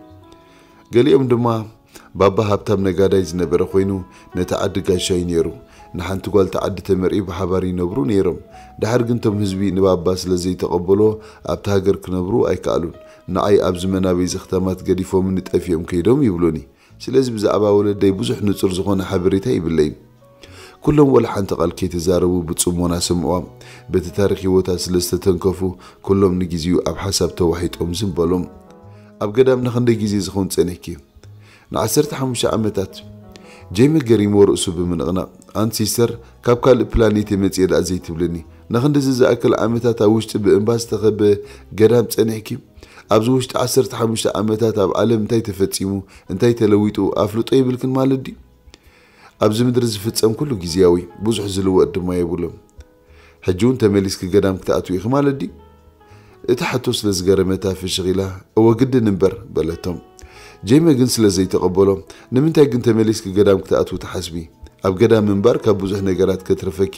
ገሊኦም ድማ ባባ ሃብታም ነጋዳይ ዝነበረ ኮይኑ ነቲ ዓዲ ጋሻ እዩ ነይሩ። ንሓንቲ ጓል ተዓዲ ተመርዒ ብሓባር ይነብሩ ነይሮም። ድሓር ግን እቶም ህዝቢ ንባባ ስለ ዘይተቐበሎ ኣብቲ ሃገር ክነብሩ ኣይከኣሉን። ንዓይ ኣብዚ መናበይ ዘኽታማት ገዲፎምኒ ጠፊኦም ከይዶም ይብሉኒ። ስለዚ ብዛዕባ ወለደይ ብዙሕ ንጹር ዝኾነ ሓበሬታ ይብለይን። ኩሎም ወላ ሓንቲ ቃል ከይተዛረቡ ብጽሞና ሰምዕዋ። በቲ ታሪኽ ህይወታ ስለ ዝተተንከፉ ኩሎም ንግዜኡ ኣብ ሓሳብ ተዋሒጦም ዝም በሎም። ኣብ ገዳም ንኽንደይ ግዜ ዝኸውን ጸኒሕኪ? ንዓሰርተ ሓሙሽተ ዓመታት። ጄሚ ገሪሞ ርእሱ ብምንቕናቕ፣ ኣንቲ ሲስተር፣ ካብ ካልእ ፕላኔት የመጽየ ደኣ ዘይትብልኒ? ንኽንድዚ ዝኣክል ዓመታት ኣብ ውሽጢ ብእምባ ዝተኸበ ገዳም ጸኒሕኪ? ኣብዚ ውሽጢ ዓሰርተ ሓሙሽተ ዓመታት ኣብ ዓለም እንታይ ተፈጺሙ፣ እንታይ ተለዊጡ ኣፍልጦ የብልክን ማለት ድዩ? ኣብዚ ምድሪ ዝፍጸም ኩሉ ግዝያዊ፣ ብዙሕ ዝልወጥ ድማ የብሉን። ሕጂ እውን ተመሊስኪ ገዳም ክትኣትዊ ኢኺ ማለት ድዩ? እቲ ሕቶ ስለ ዝገረመታ ፍሽኽ ኢላ፣ እወ ግድን እምበር በለቶም። ጄሚ ግን ስለ ዘይተቐበሎ፣ ንምንታይ ግን ተመሊስኪ ገዳም ክትኣትዊ ትሓስቢ? ኣብ ገዳም ምንባር ካብ ብዙሕ ነገራት ከትርፈኪ።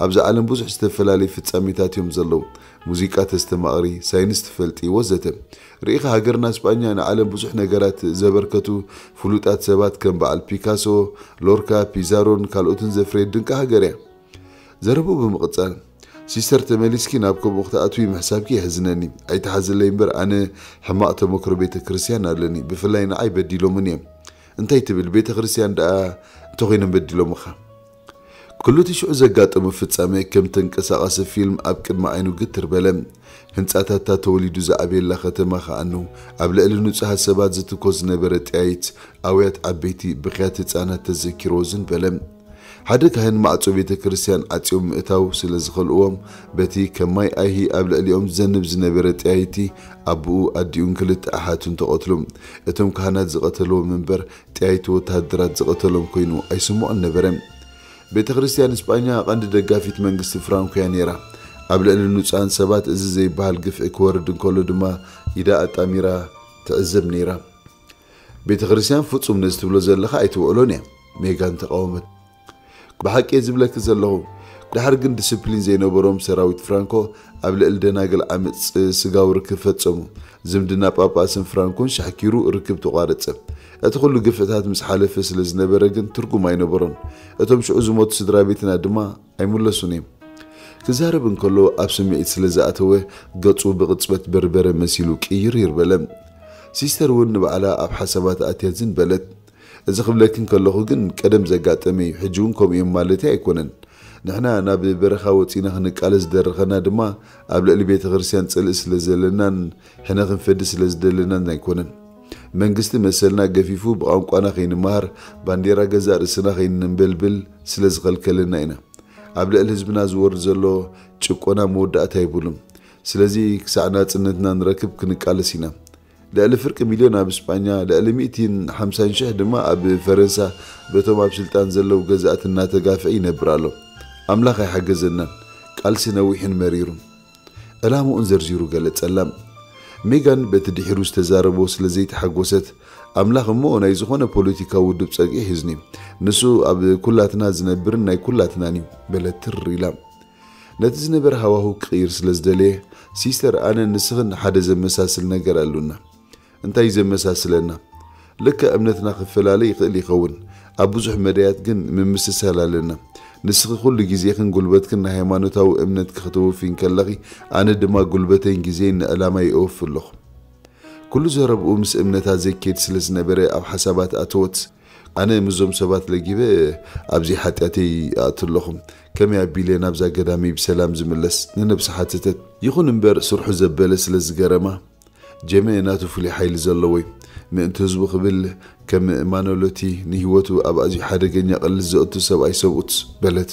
ኣብዛ ዓለም ብዙሕ ዝተፈላለዩ ፍጻሜታት እዮም ዘለዉ። ሙዚቃ ተስተማቕሪ፣ ሳይንስ ትፈልጢ ወዘተ። ርኢኻ ሃገርና ስጳኛ ንዓለም ብዙሕ ነገራት ዘበርከቱ ፍሉጣት ሰባት ከም በዓል ፒካሶ፣ ሎርካ፣ ፒዛሮን ካልኦትን ዘፍረየት ድንቂ ሃገር እያ። ዘረብኡ ብምቕጻል፣ ሲስተር ተመሊስኪ ናብ ከምኡ ክትኣትዊ ምሕሳብኪ የሕዝነኒ። ኣይትሓዝለይ እምበር ኣነ ሕማቕ ተመክሮ ቤተ ክርስቲያን ኣለኒ። ብፍላይ ንዓይ በዲሎምን እዮም። እንታይ ትብል? ቤተ ክርስቲያን ደኣ እንተኾይኖም በዲሎምኻ? ኩሉ እቲ ሽዑ ዘጋጠሞ ፍጻመ ከም ተንቀሳቓሲ ፊልም ኣብ ቅድሚ ዓይኑ ግትር በለ። ህንጻታታ ተወሊዱ ዝዓበየላ ከተማ ከኣ ነው። ኣብ ልዕሊ ንጹሃት ሰባት ዝትኮስ ዝነበረ ጥያይት ኣውያት ዓበይቲ ብኽያት ህጻናት ተዘኪርዎ ዝን በለ። ሓደ ካህን ማዕጾ ቤተ ክርስቲያን ዓጽዮም ምእታው ስለ ዝኸልእዎም በቲ ከም ማይ ኣይሂ ኣብ ልዕሊኦም ዝዘንብ ዝነበረ ጥያይቲ ኣቦኡ ኣዲኡን ክልተ ኣሓቱን ተቐትሉ። እቶም ካህናት ዝቐተልዎም እምበር ጥያይቲ ወተሃደራት ዝቐተሎም ኮይኑ ኣይስምዖን ነበረ። ቤተ ክርስቲያን እስጳኛ ቀንዲ ደጋፊት መንግስቲ ፍራንኮ እያ ነይራ። ኣብ ልዕሊ ንጹሃን ሰባት እዚ ዘይበሃል ግፍዒ ክወርድ እንከሎ ድማ ኢዳ ኣጣሚራ ትዕዘብ ነይራ። ቤተ ክርስቲያን ፍጹም ነዚ ትብሎ ዘለኻ ኣይትውዕሎን እያ፣ ሜጋን ተቓወመት። ብሓቂ እየ ዝብለኪ ዘለኹ። ድሓር ግን ዲስፕሊን ዘይነበሮም ሰራዊት ፍራንኮ ኣብ ልዕሊ ደናግል ዓመጽ ስጋዊ ርክብ ፈጸሙ። ዝምድና ጳጳስን ፍራንኮን ሻሕኪሩ ርክብ ተቋረጸ። እቲ ኩሉ ግፍዕታት ምስ ሓለፈ ስለ ዝነበረ ግን ትርጉም ኣይነበሮን። እቶም ሽዑ ዝሞቱ ስድራ ቤትና ድማ ኣይምለሱን እዮም። ክዛረብ እንከሎ ኣብ ስምዒት ስለ ዝኣተወ ገጹ ብቕጽበት በርበረ መሲሉ ቅይር ይርበለ። ሲስተር እውን ንባዕላ ኣብ ሓሳባት ኣትያ ዝን በለት። እዚ ክብለኪ እንከለኹ ግን ቀደም ዘጋጠመ እዩ፣ ሕጂ እውን ከምኡ እዮም ማለተይ ኣይኮነን። ንሕና ናብ በረኻ ወጺና ክንቃለስ ዝደረኸና ድማ ኣብ ልዕሊ ቤተ ክርስቲያን ጽልኢ ስለ ዘለናን ሕነ ክንፈዲ ስለ ዝደለናን ኣይኮነን። መንግስቲ መሰልና ገፊፉ ብቋንቋና ከይንመሃር ባንዴራ ገዛእ ርእስና ከይነንበልብል ስለ ዝኸልከለና ኢና። ኣብ ልዕሊ ህዝብና ዝወርድ ዘሎ ጭቆና መወዳእታ የብሉን። ስለዚ ክሳዕ ናጽነትና ንረክብ ክንቃለስ ኢና። ልዕሊ ፍርቂ ሚልዮን ኣብ እስጳኛ፣ ልዕሊ ሚእትን ሓምሳን ሽሕ ድማ ኣብ ፈረንሳ በቶም ኣብ ስልጣን ዘለዉ ገዛእቲ እናተጋፍዐ ይነብር ኣሎ። ኣምላኽ ኣይሓገዘናን። ቃልሲ ነዊሕን መሪሩን። ዕላምኡን ዘርዚሩ ገለጸላ። ሜጋን በቲ ድሒሩ ዝተዛረቦ ስለ ዘይተሓጎሰት፣ ኣምላኽ እሞ ናይ ዝኾነ ፖለቲካዊ ውድብ ጸግዒ ሒዝኒ። ንሱ ኣብ ኩላትና ዝነብርን ናይ ኩላትናን እዩ በለት ትር ኢላ። ነቲ ዝነበረ ሃዋሁ ክቕይር ስለ ዝደለየ፣ ሲስተር ኣነን ንስኽን ሓደ ዘመሳስል ነገር ኣሉና። እንታይ እዩ ዘመሳስለና? ልክዕ እምነትና ክፈላለ ይኽእል ይኸውን፣ ኣብ ብዙሕ መዳያት ግን ምምስሳል ኣለና። ንስኺ ኩሉ ግዜኽን ጉልበትክን ንሃይማኖታዊ እምነትኪ ክተውፊ እንከለኺ ኣነ ድማ ጉልበተይን ግዜይን ንዕላማይ እወፊ ኣለኹ። ኩሉ ዘረብኡ ምስ እምነታ ዘይከይድ ስለ ዝነበረ ኣብ ሓሳባት ኣተወት። ኣነ ምስዞም ሰባት ለጊበ ኣብዚ ሓጢኣተይ ይኣቱ ኣለኹ። ከመይ ኣቢለ ናብዛ ገዳመይ ብሰላም ዝምለስ? ንነብሳ ሓተተት። ይኹን እምበር ስርሑ ዘበለ ስለ ዝገረማ ጀመ ናቱ ፍሉይ ሓይሊ ዘለዎ እዩ። ምእንቲ ህዝቡ ክብል ከም ማኖሎቲ ንህይወቱ ኣብ ኣዝዩ ሓደገኛ ቅልስ ዘእቱ ሰብኣይ ሰብኡት በለት።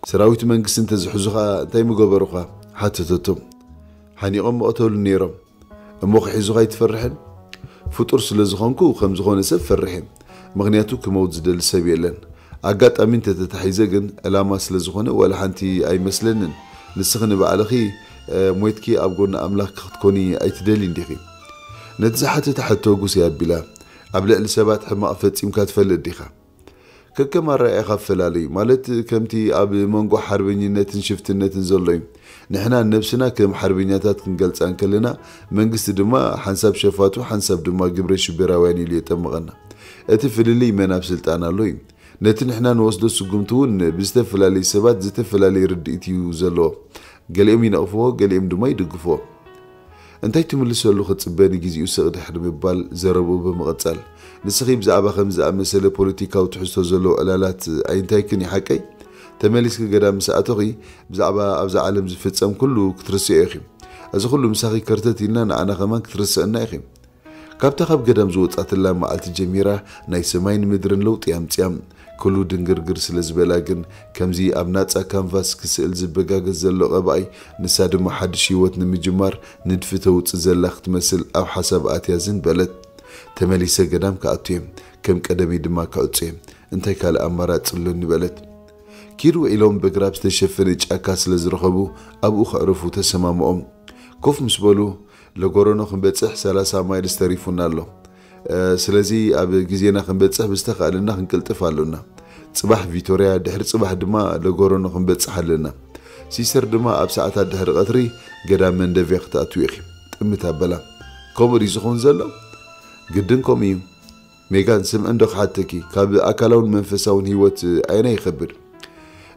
ሰራዊት መንግስቲ እንተዝሕዙኻ እንታይ ምገበሩኻ? ሓተተቶም። ሓኒቖም ምቐተሉ ነይሮም። እሞ ክሒዙኻ ኣይትፈርሕን? ፍጡር ስለ ዝኾንኩ ከም ዝኾነ ሰብ ፈርሕ እየ። ምኽንያቱ ክመውት ዝደሊ ሰብ የለን። ኣጋጣሚ እንተተታሒዘ ግን ዕላማ ስለ ዝኾነ ዋላ ሓንቲ ኣይመስለንን። ንስኺ ንባዕልኺ ሞይትኪ ኣብ ጎኒ ኣምላኽ ክትኮኒ ኣይትደልይን ዲኺ? ነቲ ዝሓተታ ሕቶ ጉስ እያ ኣቢላ። ኣብ ልዕሊ ሰባት ሕማቕ ፈጺምካ ትፈልጥ ዲኻ? ከከም ኣረኣእያኻ ኣፈላለዩ ማለት ከምቲ ኣብ መንጎ ሓርበኝነትን ሽፍትነትን ዘሎ እዩ። ንሕና ንነብስና ከም ሓርበኛታት ክንገልጻ እንከለና መንግስቲ ድማ ሓንሳብ ሸፋቱ ሓንሳብ ድማ ግብረ ሽበራውያን ኢሉ የጠምቐና። እቲ ፍልልይ መን ኣብ ስልጣን ኣሎ እዩ። ነቲ ንሕና ንወስዶ ስጉምቲ እውን ብዝተፈላለዩ ሰባት ዝተፈላለየ ርድኢት እዩ ዘለዎ። ገሊኦም ይነቕፍዎ፣ ገሊኦም ድማ ይድግፍዎ። እንታይ ትምልሰሉ ክጽበ ንግዜኡ ስቕ ድሕሪ ምባል ዘረብኡ ብምቕጻል፣ ንስኺ ብዛዕባ ከምዚ ዝኣመሰለ ፖለቲካዊ ትሕዝቶ ዘለዎ ዕላላት ኣይንታይክን እዩ ሓቀይ? ተመሊስኪ ገዳም ምስ ኣተኺ ብዛዕባ ኣብዛ ዓለም ዝፍጸም ኩሉ ክትርስዮ ኢኺ። እዚ ኩሉ ምሳኺ ከርተት ኢልና ንዓና ከማን ክትርስዕና ኢኺ። ካብታ ካብ ገዳም ዝወጻትላ መዓልቲ ጀሚራ ናይ ሰማይን ምድርን ለውጢ ኣምጽያ። ኩሉ ድንግርግር ስለ ዝበላ ግን ከምዚ ኣብ ናጻ ካንቫስ ክስእል ዝበጋገስ ዘሎ ቀባኣይ ንሳ ድማ ሓድሽ ህይወት ንምጅማር ንድፊ ተውጽእ ዘላ ክትመስል ኣብ ሓሳብ ኣትያ ዝን በለት። ተመሊሰ ገዳም ክኣቱ እየ፣ ከም ቀደመይ ድማ ክዕጾ እየ። እንታይ ካልእ ኣማራጺ ኣሎኒ በለት። ኪድ ውዒሎም በግራብ ዝተሸፈነ ጫካ ስለ ዝረኸቡ ኣብኡ ከዕርፉ ተሰማምኦም። ኮፍ ምስ በሉ ለጎረኖ ክንበጽሕ ሰላሳ ማይልስ ተሪፉና ኣሎ። ስለዚ ኣብ ግዜና ክንበጽሕ ብዝተኻእለና ክንቅልጥፍ ኣሎና። ጽባሕ ቪቶርያ ድሕሪ ጽባሕ ድማ ለጎረኖ ክንበጽሕ ኣለና። ሲስተር ድማ ኣብ ሰዓታት ድሕሪ ቀትሪ ገዳም መንደቭያ ክትኣትዉ ኢኺ። ጥምት ኣበላ። ከምኡ ድዩ ዝኸውን ዘሎ? ግድን ከምኡ እዩ። ሜጋን ስምዒ እንዶ ክሓተኪ ካብ ኣካላውን መንፈሳውን ህይወት ኣየናይ ይኸብድ?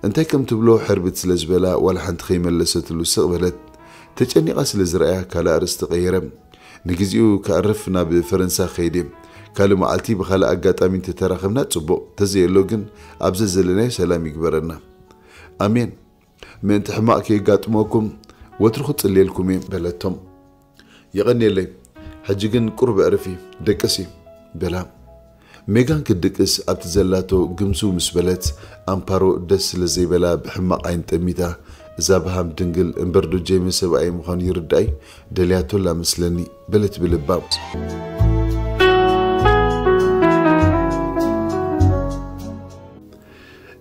እንታይ ከም ትብሎ ሕርብት ስለ ዝበላ ዋላ ሓንቲ ከይመለሰትሉ ስቕ በለት። ተጨኒቓ ስለ ዝረኣያ ካልእ ኣርእስቲ ቀይረ። ንግዚኡ ከዕርፍ ናብ ፈረንሳ ከይደ። ካልእ መዓልቲ ብኻልእ ኣጋጣሚ እንተተራኸብና ጽቡቕ፣ ተዘየሎ ግን ኣብዘ ዘለናዮ ሰላም ይግበረና። ኣሜን። ምእንቲ ሕማቕ ከየጋጥመኩም ወትሩ ክጽልየልኩም እየ በለቶም። የቐንየለይ፣ ሕጂ ግን ቁሩብ ኣዕርፊ፣ ደቅሲ በላ። ሜጋን ክትድቅስ ኣብቲ ዘላቶ ግምስው ምስ በለት ኣምፓሮ ደስ ስለ ዘይበላ ብሕማቕ ዓይኒ ጠሚታ፣ እዛ በሃም ድንግል እምበርዶ ጄሚ ሰብኣይ ምዃኑ ይርዳእይ ደልያቶ ኣላ መስለኒ በለት ብልባ።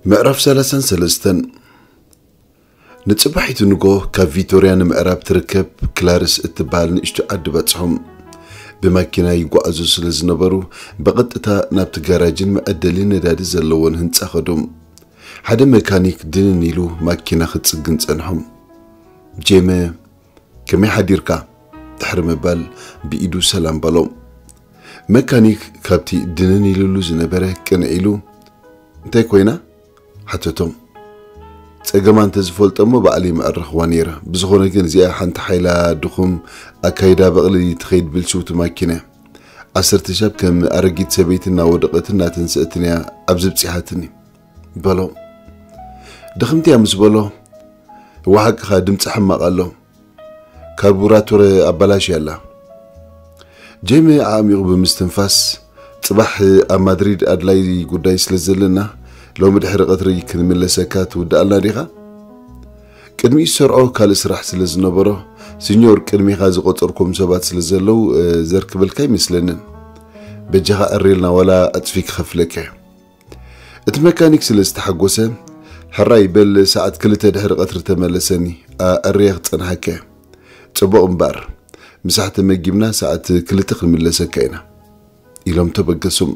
ምዕራፍ ሰላሳን ሰለስተን። ንጽባሒቱ ንጎ ካብ ቪቶርያ ንምዕራብ ትርከብ ክላርስ እትበሃል ንእሽቶ ዓዲ በጽሖም። ብማኪና ይጓዓዙ ስለ ዝነበሩ ብቐጥታ ናብቲ ጋራጅን መዐደሊ ነዳዲ ዘለዎን ህንጻ ከዶም። ሓደ መካኒክ ድንን ኢሉ ማኪና ክጽግን ጸንሖም። ጄመ ከመይ ሓዲርካ? ድሕሪ ምባል ብኢዱ ሰላም በሎም። መካኒክ ካብቲ ድንን ኢሉሉ ዝነበረ ቅንዕ ኢሉ እንታይ ኮይና? ሓተቶም። ጸገማ እንተዝፈልጦ እሞ ባዕለይ ምዕረኽዋ ነይረ። ብዝኾነ ግን እዚኣ ሓንቲ ሓይላ ድኹም ኣካይዳ በቕሊ ትኸይድ ብልሽውቲ ማኪና እያ። ዓሰርተ ሻብ ከም ኣረጊት ሰበይቲ እናወደቐትን እናተንስአትን እያ ኣብዚ ብጺሓትኒ በሎ። ድኽምቲ እያ ምስ በሎ እዋ ሓቅኻ ድምፂ ሕማቕ ኣሎ። ካርቡራቶር ኣባላሽያ ኣላ። ጄሚ ኣዕሚቑ ብምስትንፋስ ጽባሕ ኣብ ማድሪድ ኣድላይ ጉዳይ ስለ ዘለና ሎሚ ድሕሪ ቀትሪ ክንምለሰካ ትውድኣልና ዲኻ? ቅድሚኡ ዝሰርዖ ካልእ ስራሕ ስለ ዝነበሮ ሲኞር ቅድሚኻ ዝቆጸርኩም ሰባት ስለ ዘለዉ ዘርክበልካ ኣይመስለንን። በጃኻ ዕሬልና ዋላ ዕጽፊ ክኸፍለካ እየ። እቲ መካኒክ ስለ ዝተሓጎሰ ሕራይ በል ሰዓት ክልተ ድሕሪ ቀትሪ ተመለሰኒ ኣዕርየ ክጸንሓካ እየ። ጽቡቕ እምበኣር ምሳሕ ተመጊብና ሰዓት ክልተ ክንምለሰካ ኢና ኢሎም ተበገሶም።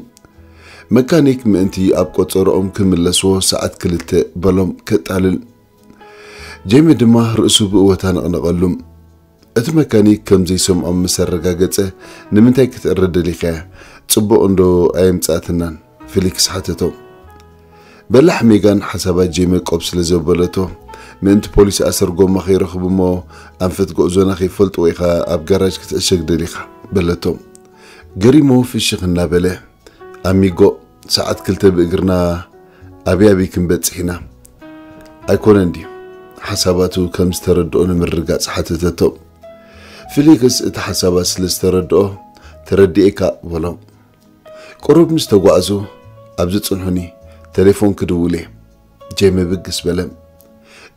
መካኒክ ምእንቲ ኣብ ቆጸሮኦም ክምለስዎ ሰዓት ክልተ በሎም ከጣልል። ጄሚ ድማ ርእሱ ብእወታ ነቕነቐሉ። እቲ መካኒክ ከም ዘይሰምዖም ምስ ኣረጋገጸ ንምንታይ ክትእረ ደሊኻያ? ጽቡቕ እንዶ ኣየምጻእትናን? ፊሊክስ ሓተቶ። በላሕ ሜጋን ሓሳባት ጄሚ ቆብ ስለ ዘበለቶ ምእንቲ ፖሊስ ኣሰር ጎማ ከይረኽቡ እሞ ኣንፈት ጉዕዞና ከይፈልጥዎ ኢኻ ኣብ ጋራጅ ክትዕሸግ ደሊኻ በለቶ። ገሪሙ ፍሽኽ እናበለ ኣሚጎ ሰዓት ክልተ ብእግርና ኣበይ ኣበይ ክንበጽሕ ኢና? ኣይኮነን ድዩ? ሓሳባቱ ከም ዝተረድኦ ንምርጋጽ ሓተተቶ። ፊሊክስ እቲ ሓሳባት ስለ ዝተረድኦ ተረዲኤካ በሎ። ቁሩብ ምስ ተጓዕዙ ኣብዚ ጽንሑኒ ተሌፎን ክድውል እየ። ጄሚ ብግስ በለ።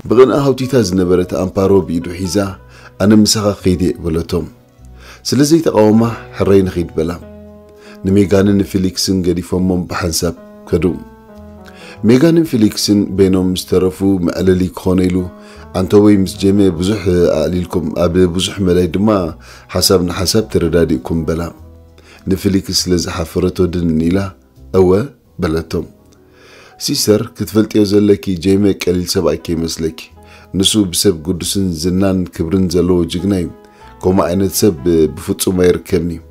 ብቕንኢ ሃውቲታ ዝነበረት ኣምፓሮ ብኢዱ ሒዛ ኣነ ምሳኻ ክኸይድ እየ በለቶም። ስለ ዘይተቓወማ ሕራይ ንኺድ በላ። ንሜጋንን ንፊሊክስን ገዲፎሞም ብሓንሳብ ከዱ። ሜጋንን ፊሊክስን በይኖም ምስ ተረፉ መዕለሊ ክኾነ ኢሉ ኣንቶወይ ምስ ጀመ ብዙሕ ኣዕሊልኩም ኣብ ብዙሕ መዳይ ድማ ሓሳብ ንሓሳብ ተረዳዲእኩም በላ። ንፊሊክስ ስለ ዝሓፈረቶ ድንን ኢላ እወ በለቶም። ሲስተር ክትፈልጥዮ ዘለኪ ጀይመ ቀሊል ሰብኣይ ከይመስለኪ። ንሱ ብሰብ ግዱስን ዝናን ክብርን ዘለዎ ጅግና እዩ። ከምኡ ዓይነት ሰብ ብፍጹም ኣይርከብን እዩ።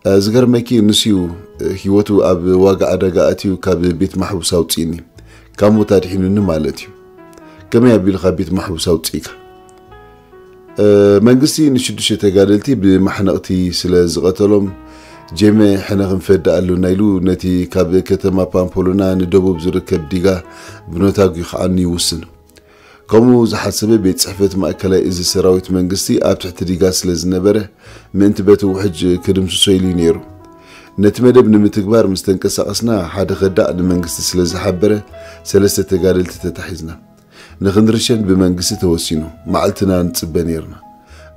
ዝገርመኪ ንሱ እዩ፣ ህይወቱ ኣብ ዋጋ ዕዳጋ ኣትዩ ካብ ቤት ማሕቡስ ኣውፅእኒ፣ ካብ ሞት ኣድሒኑኒ ማለት እዩ። ከመይ ኣቢሉ ካብ ቤት ማሕቡስ ኣውፅእካ? መንግስቲ ንሽዱሽተ ተጋደልቲ ብማሕነቕቲ ስለ ዝቐተሎም፣ ጄመ ሕነ ክንፈዲ ኣሉና ኢሉ ነቲ ካብ ከተማ ፓምፖሎና ንደቡብ ዝርከብ ዲጋ ብኖታጉ ክዓኑ ይውስን። ከምኡ ዝሓሰበ ቤት ጽሕፈት ማእከላይ እዚ ሰራዊት መንግስቲ ኣብ ትሕቲ ዲጋ ስለ ዝነበረ፣ ምእንቲ በቲ ውሕጅ ክድምስሶ ኢሉ እዩ ነይሩ። ነቲ መደብ ንምትግባር ምስ ተንቀሳቐስና፣ ሓደ ከዳዕ ንመንግስቲ ስለ ዝሓበረ፣ ሰለስተ ተጋደልቲ ተታሒዝና። ንኽንርሸን ብመንግስቲ ተወሲኑ፣ መዓልትና ንጽበ ነይርና።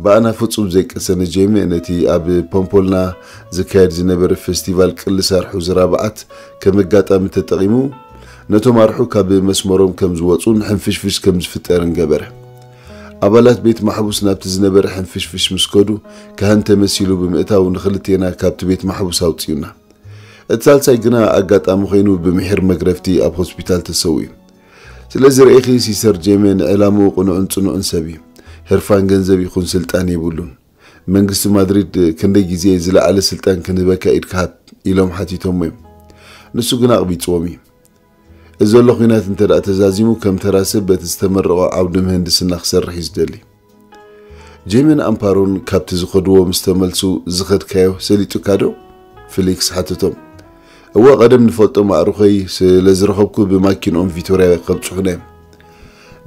ብኣና ፍጹም ዘይቀሰነ ጄመ ነቲ ኣብ ፖምፖልና ዝካየድ ዝነበረ ፌስቲቫል ቅልስ ኣርሑ ዝራብዓት ከም ኣጋጣሚ ተጠቒሙ፣ ነቶም ኣርሑ ካብ መስመሮም ከም ዝወጹን ሕንፍሽፍሽ ከም ዝፍጠርን ገበረ። ኣባላት ቤት ማሕቡስ ናብቲ ዝነበረ ሕንፍሽፍሽ ምስ ከዱ፣ ካህን ተመሲሉ ብምእታው ንኽልቴና ካብቲ ቤት ማሕቡስ ኣውጺኡና። እቲ ሳልሳይ ግና ኣጋጣሚ ኮይኑ ብምሒር መግረፍቲ ኣብ ሆስፒታል ተሰዊኡ። ስለዚ ርኢኺ ሲስተር ጄመ ንዕላምኡ ቅኑዕን ጽኑዕን ሰብ እዩ። ህርፋን ገንዘብ ይኹን ስልጣን የብሉን። መንግስቲ ማድሪድ ክንደይ ግዜ ዝለዓለ ስልጣን ክንህበካ ኢድካ ሃብ ኢሎም ሓቲቶሞ እዮም። ንሱ ግና ኣቕቢጽዎም እዩ። እዚ ዘሎ ኲናት እንተ ደኣ ተዛዚሙ ከም ተራ ሰብ በቲ ዝተመረቖ ዓውዲ ምህንድስና ክሰርሕ እዩ ዝደሊ። ጄመን ኣምፓሮን ካብቲ ዝኸድዎ ምስ ተመልሱ ዝኸድካዮ ሰሊጡካ ዶ? ፊሊክስ ሓተቶም። እወ ቀደም ንፈልጦም ኣዕሩኸይ ስለ ዝረኸብኩ ብማኪንኦም ቪቶርያ ከብጽሑና እዮም።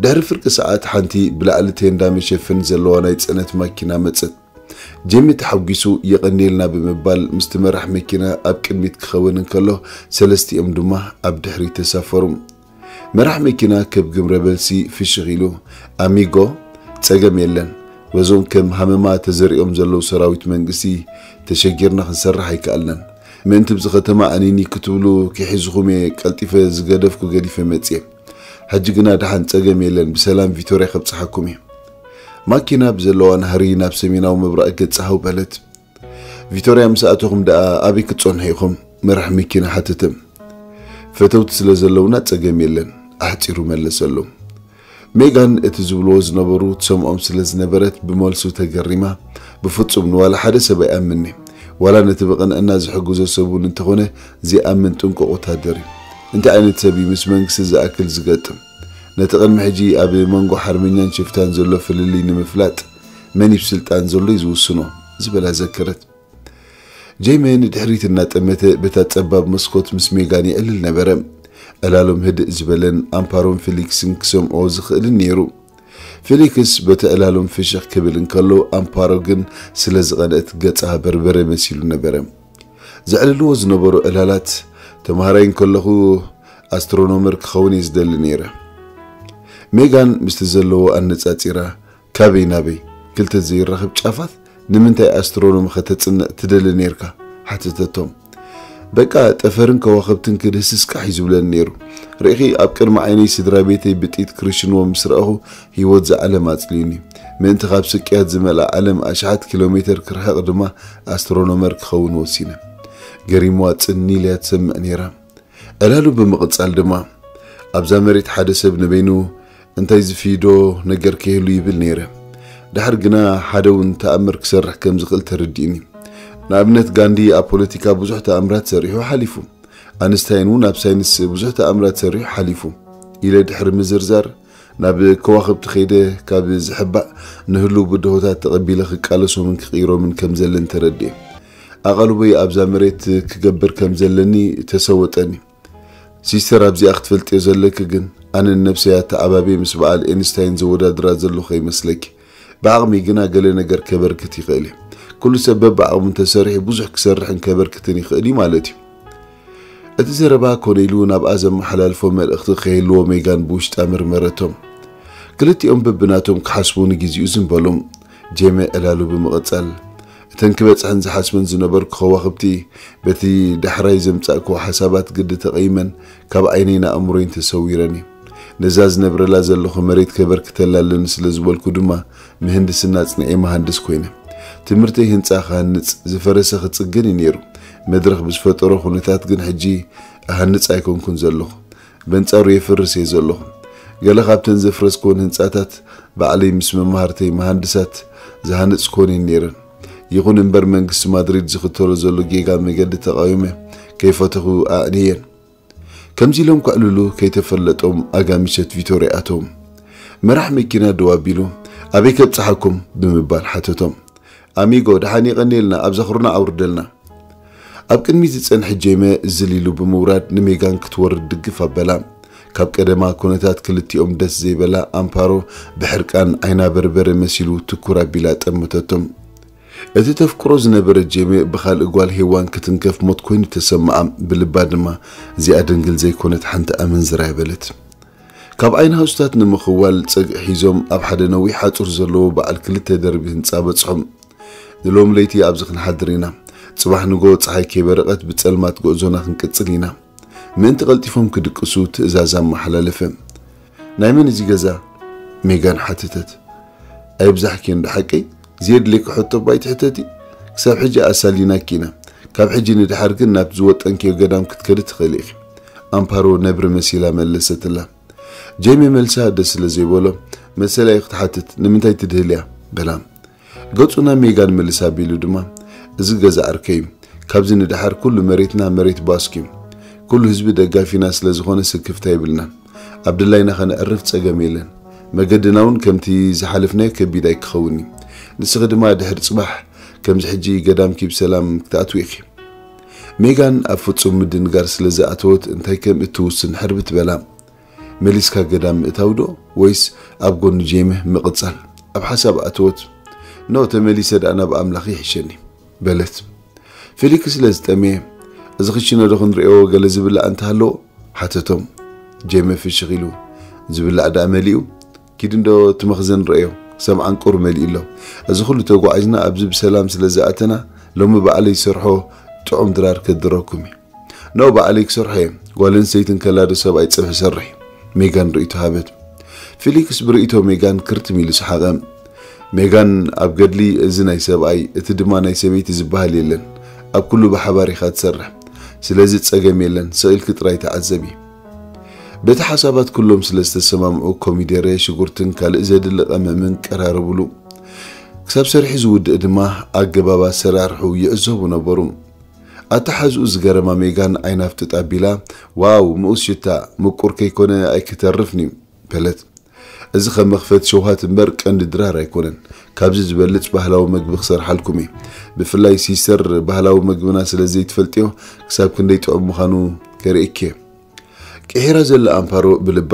ድሕሪ ፍርቂ ሰዓት ሓንቲ ብላዕሊ ቴንዳ መሸፈኒ ዘለዋ ናይ ጽዕነት ማኪና መጸት። ጄሚ ተሓጒሱ የቐንየልና ብምባል ምስቲ መራሕ መኪና ኣብ ቅድሚት ክኸውን እንከሎ ሰለስቲኦም ድማ ኣብ ድሕሪት ተሳፈሩ። መራሕ መኪና ከብ ግብረ በልሲ ፍሽኽ ኢሉ ኣሚጎ ጸገም የለን በዞም ከም ሃመማ ተዘሪኦም ዘለዉ ሰራዊት መንግስቲ ተሸጊርና ክንሰርሕ ኣይከኣልናን። ምእንቲ ብዚ ከተማ ኣኒኒ ክትብሉ ክሒዝኹም እየ ቀልጢፈ ዝገደፍኩ ገዲፈ መጽየ። ሕጂ ግና ደሓን ጸገም የለን ብሰላም ቪቶርያ ከብጽሓኩም እየ። ማኪና ብዘለዋ ናህሪ ናብ ሰሜናዊ ምብራቕ ገጻ ሃው በለት። ቪቶርያ ምስ ኣተኹም ደኣ ኣበይ ክትጸንሑ ኢኹም? መራሕ መኪና ሓተተ። ፈተውቲ ስለ ዘለውና ጸገም የለን፣ ኣሕጺሩ መለሰሎም። ሜጋን እቲ ዝብልዎ ዝነበሩ ትሰምዖም ስለ ዝነበረት ብመልሱ ተገሪማ፣ ብፍጹም ንዋላ ሓደ ሰብ ኣይኣምንኒ። ዋላ ነቲ ብቕንዕና ዝሕግዞ ሰብ እውን እንተኾነ ዘይኣምን ጥንቁቕ ወታደር እዩ። እንታይ ዓይነት ሰብ እዩ ምስ መንግስቲ ዝኣክል ዝገጥም? ነቲ ቅድሚ ሕጂ ኣብ መንጎ ሓርበኛን ሽፍታን ዘሎ ፍልልይ ንምፍላጥ መን እዩ ስልጣን ዘሎ እዩ ዝውስኖ ዝበላ ዘከረት። ጄመ ንድሕሪት እናጠመተ በታ ጸባብ መስኮት ምስ ሜጋን ይዕልል ነበረ። ዕላሎም ህድእ ዝበለን ኣምፓሮን ፊሊክስን ክሰምዖ ዝኽእልን ነይሩ። ፊሊክስ በቲ ዕላሎም ፍሽኽ ክብል እንከሎ ኣምፓሮ ግን ስለ ዝቐንአት ገጻ በርበረ መሲሉ ነበረ። ዘዕልልዎ ዝነበሩ ዕላላት ተምሃራይ እንከለኹ ኣስትሮኖመር ክኸውን እየ ዝደሊ ነይረ። ሜጋን ምስቲ ዘለዎ ኣነጻጺራ ካበይ ናበይ ክልተ ዘይራኸብ ጫፋት ንምንታይ ኣስትሮኖሚ ከተጽንዕ ትደሊ ነይርካ? ሓተተቶም። በቃ ጠፈርን ከዋኽብትን ክድህስስ ቃሕ እዩ ዝብለኒ ነይሩ። ርኢኺ ኣብ ቅድሚ ዓይነይ ስድራ ቤተይ ብጥይት ክርሽንዎ ምስ ረኣኹ ህይወት ዝዓለም ኣጽልዩኒ። ምእንቲ ካብ ስቅያት ዝመልኣ ዓለም ኣሽሓት ኪሎ ሜተር ክርሕቕ ድማ ኣስትሮኖመር ክኸውን ወሲነ። ገሪምዋ ጽን ኢላ እያ ትሰምዕ ነይራ። ዕላሉ ብምቕጻል ድማ ኣብዛ መሬት ሓደ ሰብ ንበይኑ እንታይ ዝፍይዶ ነገር ከይህሉ ይብል ነይረ። ድሓር ግና ሓደ እውን ተኣምር ክሰርሕ ከም ዝኽእል ተረዲእኒ። ንኣብነት ጋንዲ ኣብ ፖለቲካ ብዙሕ ተኣምራት ሰሪሑ ሓሊፉ። ኣንስታይን እውን ኣብ ሳይንስ ብዙሕ ተኣምራት ሰሪሑ ሓሊፉ ኢለ ድሕሪ ምዝርዛር ናብ ከዋኽብቲ ከይደ ካብ ዝሕባእ ንህልው ብድሆታት ተቐቢለ ክቃለሶምን ክቕይሮምን ከም ዘለን ተረዲኤ። ኣቓልቦይ ኣብዛ መሬት ክገብር ከም ዘለኒ ተሰወጠኒ። ሲስተር ኣብዚኣ ክትፈልጥዮ ዘለኪ ግን ኣነ ንነብሰይ ኣተዓባብየ ምስ በዓል ኤንስታይን ዘወዳድራ ዘለኹ ከይመስለኪ። ብዓቕመይ ግና ገለ ነገር ከበርክት ይኽእል እየ። ኩሉ ሰብ በብዓቕሙ እንተሰሪሑ ብዙሕ ክሰርሕን ከበርክትን ይኽእል እዩ ማለት እዩ። እቲ ዘረባ ኮነ ኢሉ ናብኣ ዘመሓላልፎ መልእኽቲ ከይህልዎ ሜጋን ብውሽጣ መርመረቶም። ክልቲኦም በብናቶም ክሓስቡ ንግዜኡ ዝም በሉ። ጄመ ዕላሉ ብምቕጻል እተን ክበጽሐን ዝሓስበን ዝነበርኩ ከዋኽብቲ በቲ ዳሕራይ ዘምጻእክዎ ሓሳባት ግዲ ተቐይመን ካብ ዓይነይን ኣእምሮይን ተሰዊረን እዩ። ነዛ ዝነብረላ ዘለኹ መሬት ከበርክተላ ኣለኒ ስለ ዝበልኩ ድማ ምህንድስና ኣጽኒዐ መሃንድስ ኮይነ። ትምህርተይ ህንጻ ክሃንጽ ዝፈረሰ ክጽግን እዩ ነይሩ። መድረኽ ብዝፈጠሮ ኩነታት ግን ሕጂ እሃንጽ ኣይኮንኩን ዘለኹ። በንጻሩ የፍርስ እየ ዘለኹ። ገለ ካብተን ዘፍረስክወን ህንጻታት ባዕለይ ምስ መማህርተይ መሃንድሳት ዝሃነጽክወን እየን ነይረን። ይኹን እምበር መንግስቲ ማድሪድ ዝኽተሎ ዘሎ ጌጋ መገዲ ተቓዊመ ከይፈተኹ ኣዕንየን። ከምዚ ኢሎም ከዕልሉ ከይተፈለጦም ኣጋ ምሸት ቪቶርያ ኣተዉ። መራሕ መኪና ደው ኣቢሉ፣ "ኣበይ ከብጽሓኩም?" ብምባል ሓተቶም። "ኣሚጎ፣ ደሓን የቐንየልና፣ ኣብ ዘኽሩና ኣውርደልና።" ኣብ ቅድሚት ዝጸንሐ ጄመ ዝል ኢሉ ብምውራድ ንሜጋን ክትወርድ ድግፍ ኣበላ። ካብ ቀደማ ኩነታት ክልቲኦም ደስ ዘይበላ ኣምፓሮ ብሕርቃን ዓይና በርበረ መሲሉ ትኩር ኣቢላ ጠመተቶም። እቲ ተፍቅሮ ዝነበረ ጄመ ብኻልእ ጓል ሄዋን ክትንከፍ ሞት ኮይኑ ተሰምዓ፣ ብልባ ድማ እዚኣ ድንግል ዘይኮነት ሓንቲ ኣመንዝራ እያ በለት። ካብ ዓይኒ ሃሱታት ንምኽዋል ጸግዒ ሒዞም ኣብ ሓደ ነዊሕ ሓጹር ዘለዎ በዓል ክልተ ደርቢ ህንጻ በጽሖም። ንሎም ለይቲ ኣብዚ ክንሓድር ኢና። ጽባሕ ንጎ ጸሓይ ከይበረቐት ብጸልማት ጉዕዞና ክንቅጽል ኢና። ምእንቲ ቀልጢፎም ክድቅሱ ትእዛዝ ኣመሓላለፈ። "ናይ መን እዚ ገዛ?" ሜጋን ሓተተት። "ኣይብዛሕክዮን ዶ ሓቀይ? ዘየድልየኪ ሕቶ እባ ኣይትሕተቲ። ክሳብ ሕጂ ኣሳሊናኪ ኢና። ካብ ሕጂ ንድሓር ግን ናብቲ ዝወጠንክዮ ገዳም ክትከዲ ትኽእሊ ኢኺ።" ኣምፓሮ ነብሪ መሲላ መለሰትላ። ጄሚ መልሳ ደስ ስለ ዘይበሎ፣ "መሰላ እዩ ክትሓትት፣ ንምንታይ ትድህልያ?" በላ። ገጹ ናብ ሜጋን ምልስ ኣቢሉ ድማ፣ "እዚ ገዛ ዓርከይ እዩ። ካብዚ ንደሓር ኩሉ መሬትና መሬት ባስክ እዩ። ኩሉ ህዝቢ ደጋፊና ስለ ዝኾነ ስክፍታ የብልናን። ኣብ ድላይና ከነዕርፍ ጸገም የለን። መገድና እውን ከምቲ ዝሓለፍናዮ ከቢድ ኣይክኸውን እዩ። ንስኺ ድማ ድሕሪ ጽባሕ ከምዚ ሕጂ ገዳምኪ ብሰላም ክትኣትዊ ኢኺ።" ሜጋን ኣብ ፍጹም ምድንጋር ስለ ዝኣተወት እንታይ ከም እትውስን ሕርብት በላ። መሊስካ ገዳም ምእታው ዶ ወይስ ኣብ ጎኒ ጄሚ ምቕጻል? ኣብ ሓሳብ ኣተወት። "ኖ፣ ተመሊሰ ደኣ ናብ ኣምላኽ ይሕሸኒ" በለት። ፊሊክስ ስለ ዝጠመየ፣ "እዚ ክሽነ ዶ ክንርእዮ ገለ ዝብላዕ እንተሃለዎ?" ሓተቶም። ጄሚ ፍሽኽ ኢሉ፣ "ዝብላዕ ደኣ መሊኡ? ኪድ እንዶ እቲ መኽዘን ርእዮ፣ ክሳብ ዓንቁር መሊኡ ኣሎ። እዚ ኩሉ ተጓዒዝና ኣብዚ ብሰላም ስለ ዝኣተና፣ ሎሚ ባዕለይ ዝሰርሖ ጥዑም ድራር ከድረኩም እየ።" "ኖ፣ ባዕለይ ክሰርሖ እየ። ጓል ኣንስተይቲ እንከላ ዶ ሰብኣይ ጸብሒ ሰርሕ?" ሜጋን ርእይቶ ሃበት። ፊሊክስ ብርእይቶ ሜጋን ክርትም ኢሉ ሰሓቐ። ሜጋን፣ "ኣብ ገድሊ እዚ ናይ ሰብኣይ፣ እቲ ድማ ናይ ሰበይቲ ዝበሃል የለን። ኣብ ኩሉ ብሓባር ኢኻ ትሰርሕ። ስለዚ ጸገም የለን፣ ስቕ ኢልኪ ጥራይ ተዓዘቢ።" በቲ ሓሳባት ኩሎም ስለ ዝተሰማምዑ ኮሚደረ፣ ሽጉርትን ካልእ ዘድሊ ቀመምን ቀራረብሉ። ክሳብ ሰሪሑ ዝውድእ ድማ ኣገባብ ኣሰራርሑ ይዕዘቡ ነበሩ። ኣተሓዝኡ ዝገረማ ሜጋን ዓይና ፍጥጥ ኣቢላ፣ "ዋው፣ ምኡዝ ሽታ፣ ምቁር ከይኮነ ኣይክተርፍን እዩ" በለት። "እዚ ከም መኽፈቲ ሸውሃት እምበር ቀንዲ ድራር ኣይኮነን። ካብዚ ዝበልጽ ባህላዊ መግቢ ክሰርሓልኩም እየ። ብፍላይ ሲስተር ባህላዊ መግብና ስለ ዘይትፈልጥዮ ክሳብ ክንደይ ጥዑም ምዃኑ ከርእየኪ እየ።" ቅሒራ ዘላ ኣምፓሮ ብልባ፣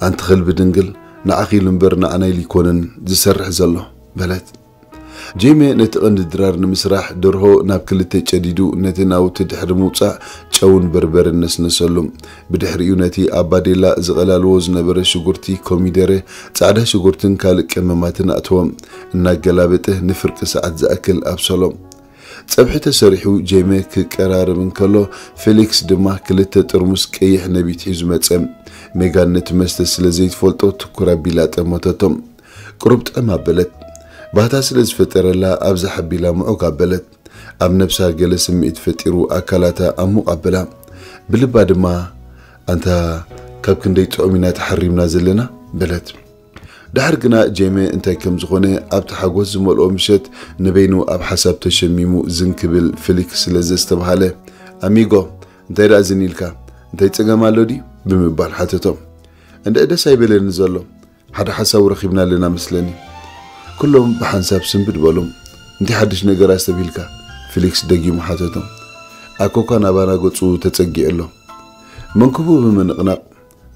"ኣንቲ ከልቢ ድንግል፣ ንዓኺ ኢሉ እምበር ንዓና ኢሉ ኣይኮነን ዝሰርሕ ዘሎ" በለት። ጄሜ ነቲ ቀንዲ ድራር ንምስራሕ ደርሆ ናብ ክልተ ጨዲዱ ነቲ ናውቲ ድሕሪ ምውጻእ ጨውን በርበርን ነስነሰሉ። ብድሕሪኡ ነቲ ኣብ ባዴላ ዝቐላልዎ ዝነበረ ሽጉርቲ፣ ኮሚደረ፣ ጻዕዳ ሽጉርትን ካልእ ቀመማትን ኣእተዎ። እናገላበጠ ንፍርቂ ሰዓት ዝኣክል ኣብሰሎ። ጸብሒ ተሰሪሑ ጄሜ ክቀራረብ እንከሎ፣ ፌሊክስ ድማ ክልተ ጥርሙስ ቀይሕ ነቢት ሒዙ መጸ። ሜጋን ነቲ መስተ ስለ ዘይትፈልጦ ትኩር ኣቢላ ጠመተቶ። ቁሩብ ጥዕም ኣበለት። ባህታ ስለ ዝፈጠረላ ኣብዛ ሓቢላ ምዑግ ኣበለት። ኣብ ነብሳ ገለ ስምዒት ፈጢሩ ኣካላታ ኣሙቕ ኣበላ። ብልባ ድማ፣ "ኣንታ ካብ ክንደይ ጥዑም ኢና ተሓሪምና ዘለና?" በለት። ድሓር ግና ጄሜ እንታይ ከም ዝኾነ ኣብቲ ሓጎስ ዝመልኦ ምሸት ንበይኑ ኣብ ሓሳብ ተሸሚሙ ዝን ክብል ፊሊክስ ስለ ዘስተብሃለ፣ "ኣሚጎ፣ እንታይ ደኣ ዝን ኢልካ? እንታይ ጸገም ኣሎ ድዩ?" ብምባል ሓተቶ። "እንድዒ ደስ ኣይበለኒ ዘሎ። ሓደ ሓሳቡ ረኺብና ኣለና መስለኒ።" ኩሎም ብሓንሳብ ስንብድ በሉ። "እንታይ ሓድሽ ነገር ኣስተብሂልካ?" ፊሊክስ ደጊሙ ሓተቶ። ኣኮኳ ናባና ገጹ ተጸጊዑ ኣሎ። መንኩቡ ብምንቕናቕ፣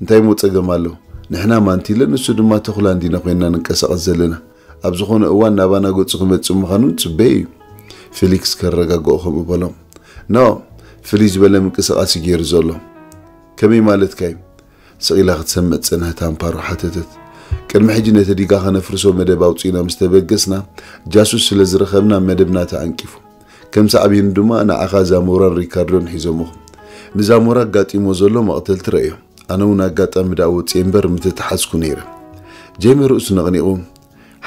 "እንታይ እሞ ጸገም ኣሎ? ንሕና ማንቲለ፣ ንሱ ድማ ተኹላ እንዲና ኮይንና ንንቀሳቐስ ዘለና። ኣብ ዝኾነ እዋን ናባና ገጹ ክመጽእ ምዃኑ ንጽበዮ እዩ።" ፊሊክስ ከረጋግኦ ከምኡ በሎ። "ኖ፣ ፍልይ ዝበለ ምንቅስቓስ እዩ ገይሩ ዘሎ።" "ከመይ ማለትካ እዩ?" ስቕ ኢላ ክትሰምዕ ዝጸንሐት ኣምፓሮ ሓተተት። "ቅድሚ ሕጂ ነቲ ዲጋ ከነፍርሶ መደብ ኣውጺእና ምስ ተበገስና፣ ጃሱስ ስለ ዝረኸብና መደብና ተዓንቂፉ። ከም ሳዕቤኑ ድማ ንዓኻ ዛሞራን ሪካርዶን ሒዞምኹ። ንዛሞራ ኣጋጢሞ ዘሎ መቕተልቲ ረእዮ። ኣነ እውን ኣጋጣሚ ደኣ ወጺኤ እምበር ምተተሓዝኩ ነይረ።" ጄሚ ርእሱ ነቕኒቑ፣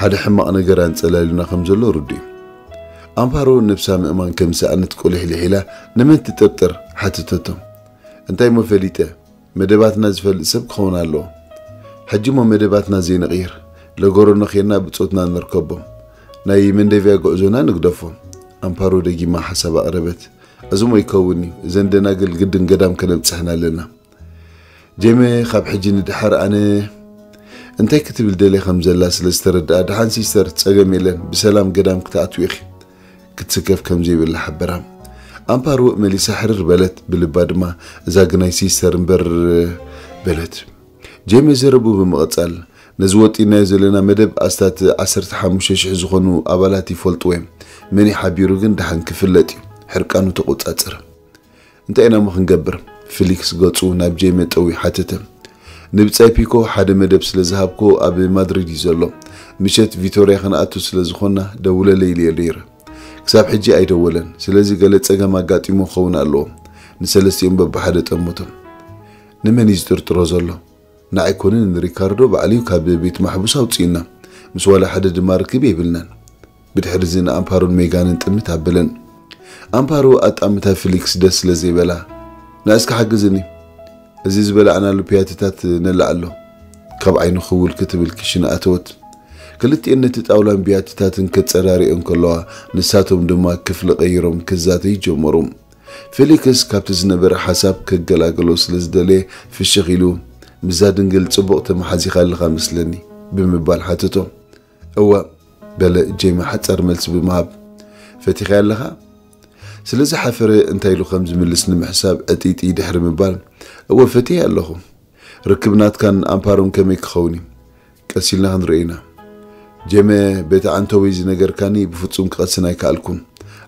ሓደ ሕማቕ ነገር ኣንጸላልዩና ከም ዘሎ ርዱእ እዩ። ኣምፓሮ ነብሳ ምእማን ከም ዝሰኣነት ቁሊሕሊሕ ኢላ፣ "ንመን ትጥርጥር?" ሓተተቶ። "እንታይ እሞ ፈሊጠ? መደባትና ዝፈልጥ ሰብ ክኸውን ኣለዎ። ሕጂ እሞ መደባትና ዘይንቕይር፣ ለጎረኖ ኬድና ብጾትና ንርከቦ። ናይ መንደቪያ ጉዕዞና ንግደፎ። ኣምፓሮ ደጊማ ሓሳብ ኣቕረበት። "እዞም ኣይከውን እዩ፣ እዘን ደናግል ግድን ገዳም ከነብጽሐን ኣለና። ጄመ፣ ካብ ሕጂ ንድሓር ኣነ እንታይ ክትብል ደልየ ከም ዘላ ስለ ዝተረድኣ፣ "ደሓን ሲስተር፣ ጸገም የለን፣ ብሰላም ገዳም ክትኣትዊ ኢኺ፣ ክትስከፍ ከም ዘይብላ ሓበራ።" ኣምፓሮ መሊሳ ሕርር በለት፣ ብልባ ድማ፣ "እዛ ግናይ ሲስተር እምበር" በለት። ጄመ ዘረቡ ብምቕጻል፣ "ነዚ ወጢናዮ ዘለና መደብ ኣስታት ዓሰርተ ሓሙሽተ ሽሕ ዝኾኑ ኣባላት ይፈልጥዎ እዮም። መን ይሓቢሩ ግን ደሓን ክፍለጥ እዩ። ሕርቃኑ ተቆጻጸረ።" "እንታይ ኢና እሞ ክንገብር?" ፊሊክስ ገጹ ናብ ጄመ ጠዊ ሓተተ። "ንብጻይ ፒኮ ሓደ መደብ ስለ ዝሃብኮ ኣብ ማድሪድ እዩ ዘሎ። ምሸት ቪቶርያ ክንኣቱ ስለ ዝኾና ደውለለይ ኢለ ነይረ። ክሳብ ሕጂ ኣይደወለን። ስለዚ ገለ ጸገም ኣጋጢሞ ክኸውን ኣለዎ። ንሰለስቲኦም በብሓደ ጠምቶም። ንመን እዩ ዝጥርጥሮ ዘሎ? ንዓይ ኮነ ንሪካርዶ ባዕሉ እዩ ካብ ቤት ማሕቡስ ኣውጺኡና። ምስ ዋላ ሓደ ድማ ርክብ የብልናን።" ብድሕሪ እዚ ንኣምፓሮን ሜጋንን ጥምት ኣበለን። ኣምፓሮ ኣጣምታ ፊሊክስ ደስ ስለ ዘይበላ፣ "ንዓ እስኪ ሓግዝኒ፣ እዚ ዝበላዕናሉ ፒያትታት ነልዓሎ።" ካብ ዓይኑ ክውል ክትብል ክሽነ ኣተወት። ክልቲኤን ነቲ ጣውላን ቢያትታትን ከጸራሪኦ እንከለዋ፣ ንሳቶም ድማ ክፍሊ ቀይሮም ክዛተዩ ጀመሩ። ፌሊክስ ካብቲ ዝነበረ ሓሳብ ክገላገሎ ስለ ዝደለየ፣ ፍሽኽ ኢሉ፣ "ምስዛ ድንግል ጽቡቕ ተመሓዚኻ ኣለኻ መስለኒ?" ብምባል ሓተቶ። "እወ" በለ ጄሚ ሓጻር መልሲ ብምሃብ። "ፈቲኻያ ኣለኻ?" ስለ ዝሓፈረ እንታይ ኢሉ ከም ዝምልስ ንምሕሳብ ዕጢጢ ድሕሪ ምባል፣ "እወ ፈትየ ኣለኹ። ርክብ ናትካን ኣምፓሮን ከመይ ክኸውን እዩ? ቀስ ኢልና ክንርኢ ኢና። ጄመ፣ በቲ ዓንተወይ ዝነገርካኒ ብፍጹም ክቐስን ኣይከኣልኩን።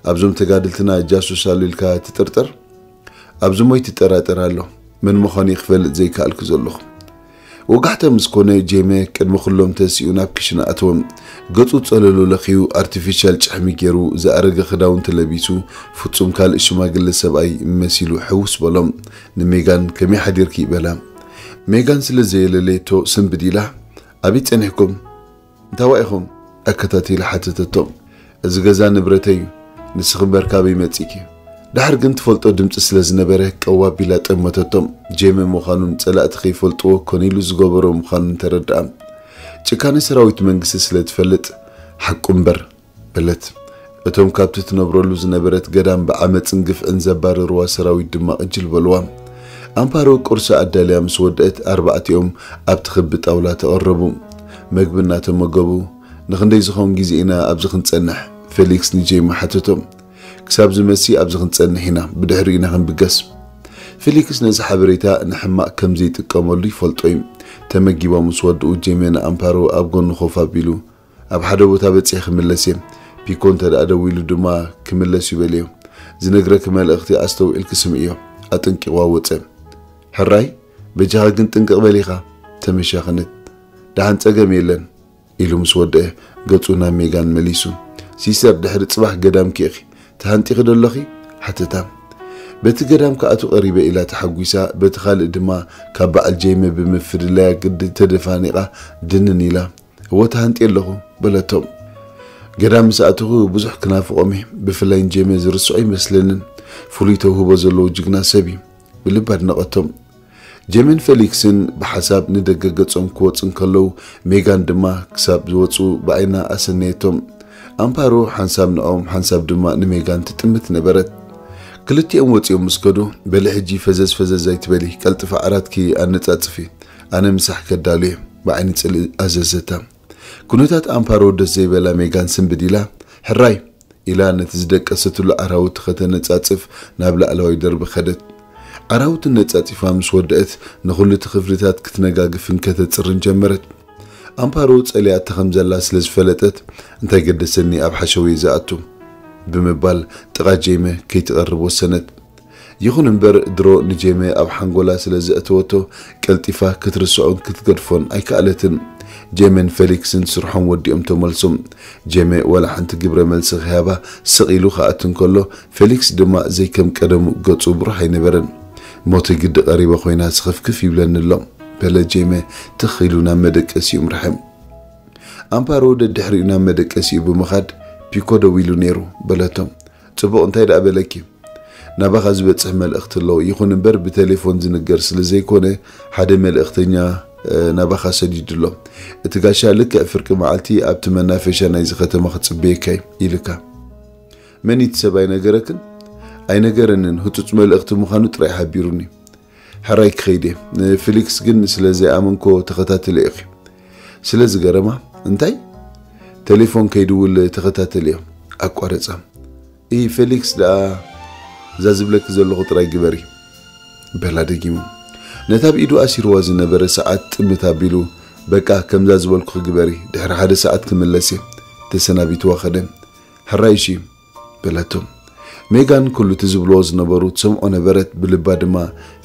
ኣብዞም ተጋድልትና ጃሱስ ኣሎ ኢልካ ትጥርጥር?" "ኣብዞም ኣይትጠራጠር ኣሎ። መን ምዃኑ ክፈልጥ ዘይከኣልኩ ዘለኹ?" ወጋሕታ ምስ ኮነ ጄመ ቅድሚ ኩሎም ተሲኡ ናብ ክሽነ ኣተወ። ገጹ ጸለሉ ለኽዩ ኣርቲፊሻል ጭሕሚ ገይሩ ዝኣረገ ክዳውንቲ ለቢሱ ፍጹም ካልእ ሽማግለ ሰብኣይ መሲሉ ሕውስ በሎም። ንሜጋን "ከመይ ሓዲርኪ?" በላ። ሜጋን ስለ ዘየለለየቶ ስንብድ ኢላ "ኣበይ ጸኒሕኩም? እንታዋ ኢኹም?" ኣከታቲላ ሓተተቶ። "እዚ ገዛ ንብረተይ እዩ፣ ንስኺ እምበር ካበይ መጺእኪ?" ድሓር ግን ትፈልጦ ድምጺ ስለ ዝነበረ ቀው ኣቢላ ጠመተቶ። ጄመ ምዃኑን ጸላእቲ ከይፈልጥዎ ኮነ ኢሉ ዝገበሮ ምዃኑን ተረድኣ። ጭካነ ሰራዊት መንግስቲ ስለ ትፈልጥ "ሓቁ እምበር" በለት። እቶም ካብቲ ትነብረሉ ዝነበረት ገዳም ብዓመጽን ግፍዕን ዘባረርዋ ሰራዊት ድማ ቅጅል በልዋ። ኣምፓሮ ቁርሲ ኣዳልያ ምስ ወደአት ኣርባዕቲኦም ኣብቲ ክቢ ጣውላ ተቐረቡ። መግቢ እናተመገቡ፣ "ንኽንደይ ዝኸውን ግዜ ኢና ኣብዚ ክንጸንሕ?" ፌሊክስ ንጄማ ሓተቶ። "ክሳብ ዝመሲ ኣብዚ ክንጸንሕ ኢና፣ ብድሕሪኡ ኢና ክንብገስ።" ፌሊክስ ነዚ ሓበሬታ ንሕማቕ ከም ዘይጥቀመሉ ይፈልጦ እዩ። ተመጊቦም ምስ ወድኡ ጄመ ንኣምፓሮ ኣብ ጎኑ ኮፍ ኣቢሉ፣ "ኣብ ሓደ ቦታ በጺሐ ክምለስ እየ። ፒኮ እንተ ደኣ ደዊሉ ድማ ክምለስ እዩ በልዮ። ዝነግረኪ መልእኽቲ ኣስተውዒልኪ ስምዕዮ።" ኣጠንቂቑዋ ወጸ። "ሕራይ፣ በጃኻ ግን ጥንቅቕ በል ኢኻ።" ተመሻኽነት። "ደሓን ጸገም የለን" ኢሉ ምስ ወደአ ገጹ ናብ ሜጋን መሊሱ። "ሲስተር፣ ድሕሪ ጽባሕ ገዳምኪ ኢኺ። ተሃንጢኺ ዶ ኣለኺ?" ሓተታ። "በቲ ገዳም ክኣቱ ቀሪበ" ኢላ ተሓጒሳ፣ በቲ ካልእ ድማ ካብ በዓል ጄመ ብምፍልላያ ግዲ ተደፋኒቓ ድንን ኢላ፣ "እወ ተሃንጥየ ኣለኹ" በለቶ። "ገዳም ምስ ኣተኹ ብዙሕ ክናፍቖም እየ፣ ብፍላይ ንጄመ ዝርስዖ ኣይመስለንን። ፍሉይ ተውህቦ ዘለዎ ጅግና ሰብ እዩ" ብልቢ ኣድነቐቶም። ጄመን ፌሊክስን ብሓሳብ ንደገ ገጾም ክወጹ እንከለዉ፣ ሜጋን ድማ ክሳብ ዝወጹ ብዓይና ኣሰነየቶም። ኣምፓሮ ሓንሳብ ንዖም ሓንሳብ ድማ ንሜጋን ትጥምት ነበረት። ክልቲኦም ወጺኦም ምስ ከዱ፣ "በሊ ሕጂ ፈዘዝ ፈዘዝ ኣይትበሊ፣ ቀልጥፊ ዓራትኪ ኣነጻጽፊ፣ ኣነ ምሳሕ ከዳሉ እየ" ብዓይኒ ጽልኢ ኣዘዘታ። ኩነታት ኣምፓሮ ደስ ዘይበላ ሜጋን ስንብድ ኢላ፣ "ሕራይ" ኢላ ነቲ ዝደቀሰትሉ ዓራውቲ ከተነጻጽፍ ናብ ላዕለዋይ ደርቢ ከደት። ዓራውቲ ነጻጺፋ ምስ ወደአት ንኹሉ እቲ ክፍልታት ክትነጋግፍን ከተጽርን ጀመረት። ኣምፓሮ ጸሊኣታ ከም ዘላ ስለ ዝፈለጠት፣ "እንታይ ገደሰኒ ኣብ ሓሸውየ ዝኣቱ?" ብምባል ጥቓ ጄመ ከይትቐርብ ወሰነት። ይኹን እምበር ድሮ ንጄመ ኣብ ሓንጎላ ስለ ዘእተወቶ ቀልጢፋ ክትርስዖን ክትገድፎን ኣይከኣለትን። ጄመን ፌሊክስን ስርሖም ወዲኦም ተመልሶም። ጄመ ዋላ ሓንቲ ግብረ መልሲ ከይሃባ ስቕ ኢሉ ክኣቱ እንከሎ፣ ፌሊክስ ድማ ዘይከም ቀደሙ ገጹ ብሩህ ኣይነበረን። "ሞተይ ግዲ ቀሪበ ኮይና ስኽፍክፍ ይብለኒ ኣሎ" በለ ጄመ ትኽ ኢሉ ናብ መደቀሲኡ ምርሐ። ኣምፓሮ ደድሕሪኡ ናብ መደቀሲኡ ብምኻድ "ፒኮ ደዊሉ ነይሩ" በለቶ። "ጽቡቕ፣ እንታይ ደኣ በለኪ?" "ናባኻ ዝበጽሕ መልእኽቲ ኣሎ፣ ይኹን እምበር ብቴሌፎን ዝንገር ስለ ዘይኮነ ሓደ መልእኽተኛ፣ እ፣ ናባኻ ሰዲዱ ኣሎ። እቲ ጋሻ ልክዕ ፍርቂ መዓልቲ ኣብቲ መናፈሻ ናይዚ ከተማ ክጽበየካ እዩ ኢልካ" መን እቲ ሰብ ኣይነገረክን? ኣይነገረንን፣ ህጹጽ መልእኽቲ ምዃኑ ጥራይ ሓቢሩኒ። ሕራይ ክኸይድ እየ። ንፊሊክስ ግን ስለ ዘይኣመንኮ ተኸታተለ ኢኺ። ስለ ዝገረማ፣ እንታይ? ቴሌፎን ከይድውል ተኸታተለ እየ። ኣቋረጻ። ኢ ፌሊክስ ደኣ እዛ ዝብለኪ ዘለኹ ጥራይ ግበሪ፣ በላ ደጊሙ። ነታ ብኢዱ ኣሲርዋ ዝነበረ ሰዓት ጥምት ኣቢሉ፣ በቃ ከምዛ ዝበልኩኺ ግበሪ፣ ድሕሪ ሓደ ሰዓት ክምለስ እየ። ተሰናቢትዋ ኸደ። ሕራይ እሺ፣ በለቶ። ሜጋን ኩሉ እቲ ዝብልዎ ዝነበሩ ትሰምዖ ነበረት፣ ብልባ ድማ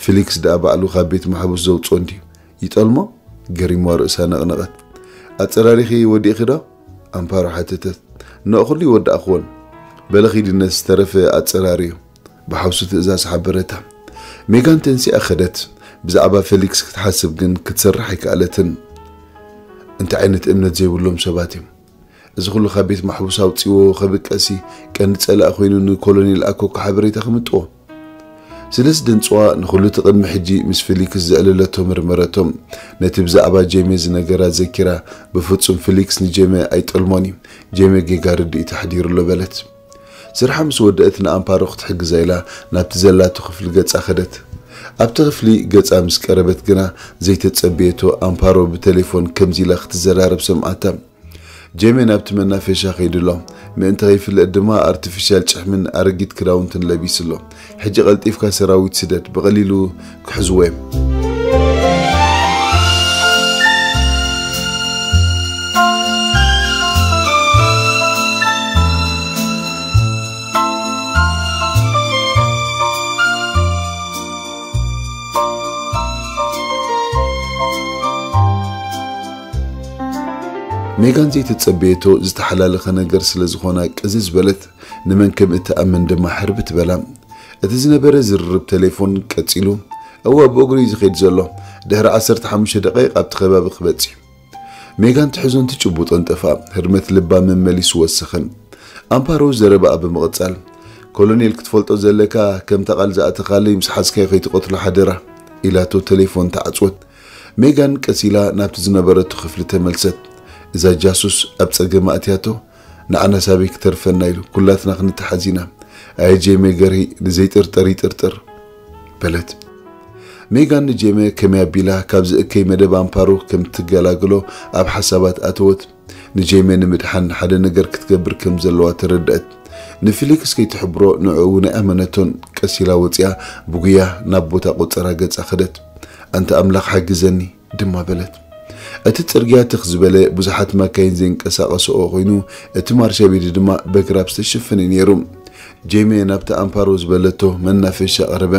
ፊሊክስ ደኣ ባዕሉ ካብ ቤት ማሕቡስ ዘውፅኦ እንድዩ። ይጠልሞ? ገሪምዋ ርእሳ ነቕነቐት። ኣጸራሪኺ ወዲእኺ ዶ? ኣምፓሮ ሓተተት። ንኦ ኩሉ ይወዳእኽዎን። በለ ኺዲ ነቲ ዝተረፈ ኣጸራርዮ። ብሓውሱ ትእዛዝ ሓበረታ። ሜጋን ተንሲኣ ኸደት። ብዛዕባ ፌሊክስ ክትሓስብ ግን ክትሰርሕ ኣይከኣለትን። እንታይ ዓይነት እምነት ዘይብሎም ሰባት እዮም። እዚ ኩሉ ካብ ቤት ማሕቡስ ኣውጺዎ ከብቀሲ ቀንዲ ጸላኢ ኮይኑ ንኮሎኔል ኣኮኮ ሓበሬታ ክምጥዎ። ስለ ዝደንጽዋ ንኹሉ እቲ ቅድሚ ሕጂ ምስ ፌሊክስ ዘዕለለቶ መርመረቶም። ነቲ ብዛዕባ ጄሜ ዝነገራ ዘኪራ፣ ብፍጹም ፌሊክስ ንጄሜ ኣይጠልሞን እዩ። ጄሜ ጌጋ ርድኢት ኣሕዲሩሎ በለት። ስርሓ ምስ ወደአት ንኣምፓሮ ክትሕግዛ ኢላ ናብቲ ዘላቶ ክፍሊ ገጻ ከደት። ኣብቲ ክፍሊ ገጻ ምስ ቀረበት ግና ዘይተጸበየቶ ኣምፓሮ ብቴሌፎን ከምዚ ኢላ ክትዘራረብ ሰምዓታ። ጄሜ ናብቲ መናፈሻ ከይዱ ኣሎ። ምእንቲ ከይፍለጥ ድማ ኣርቲፊሻል ጭሕምን ኣረጊት ክዳውንትን ለቢሱ ኣሎ። ሕጂ ቀልጢፍካ ሰራዊት ስደድ፣ ብቐሊሉ ክሕዝዎ እዮም። ሜጋን ዘይተጸበየቶ ዝተሓላለኸ ነገር ስለ ዝኾና ቅዝዝ በለት። ንመን ከም እትኣምን ድማ ሕርብት በላ። እቲ ዝነበረ ዝርርብ ቴሌፎን ቀጺሉ። እወ፣ ብእግሩ እዩ ዝኸይድ ዘሎ። ድሕሪ ዓሰርተ ሓሙሽተ ደቂቕ ኣብቲ ከባቢ ክበጽሕ እዩ። ሜጋን ትሕዞን ትጭቡጦን ጠፍኣ። ህርመት ልባ መመሊሱ ወሰኸ። ኣምፓሮ ዘረባኣ ብምቕጻል፣ ኮሎኔል ክትፈልጦ ዘለካ፣ ከምታ ቃል ዝኣተኻለይ ምስ ሓዝካዮ ከይትቐትሎ ሓደራ፣ ኢላቶ ቴሌፎን ተዓጽወት። ሜጋን ቀስ ኢላ ናብቲ ዝነበረቶ ክፍሊ ተመልሰት። እዛ ጃሱስ ኣብ ጸገም ኣእትያቶ፣ ንዓና ሳበይ ክተርፈና ኢሉ፣ ኩላትና ክንተሓዝ ኢና። ኣየ ጄሜ ገርሂ፣ ንዘይጥርጠር ይጥርጥር፣ በለት። ሜጋን ንጄሜ ከመይ ኣቢላ ካብዚ እከይ መደብ ኣምፓሮ ከም ትገላግሎ ኣብ ሓሳባት ኣተወት። ንጄሜ ንምድሓን ሓደ ነገር ክትገብር ከም ዘለዋ ተረድአት። ንፊሊክስ ከይትሕብሮ ንዕኡ እውን ኣይኣመነቶን። ቀስ ኢላ ወፂኣ ብጉያ ናብ ቦታ ቆጸራ ገጻ ከደት። ኣንታ ኣምላኽ ሓግዘኒ፣ ድማ በለት። እቲ ጽርግያ ትኽ ዝበለ ብዙሓት ማካይን ዘይንቀሳቐስኦ ኮይኑ፣ እቲ ማርሻ ቤት ድማ በግራብ ዝተሸፈነ ነይሩ። ጄሜ ናብቲ ኣምፓሮ ዝበለቶ መናፈሻ ቀረበ።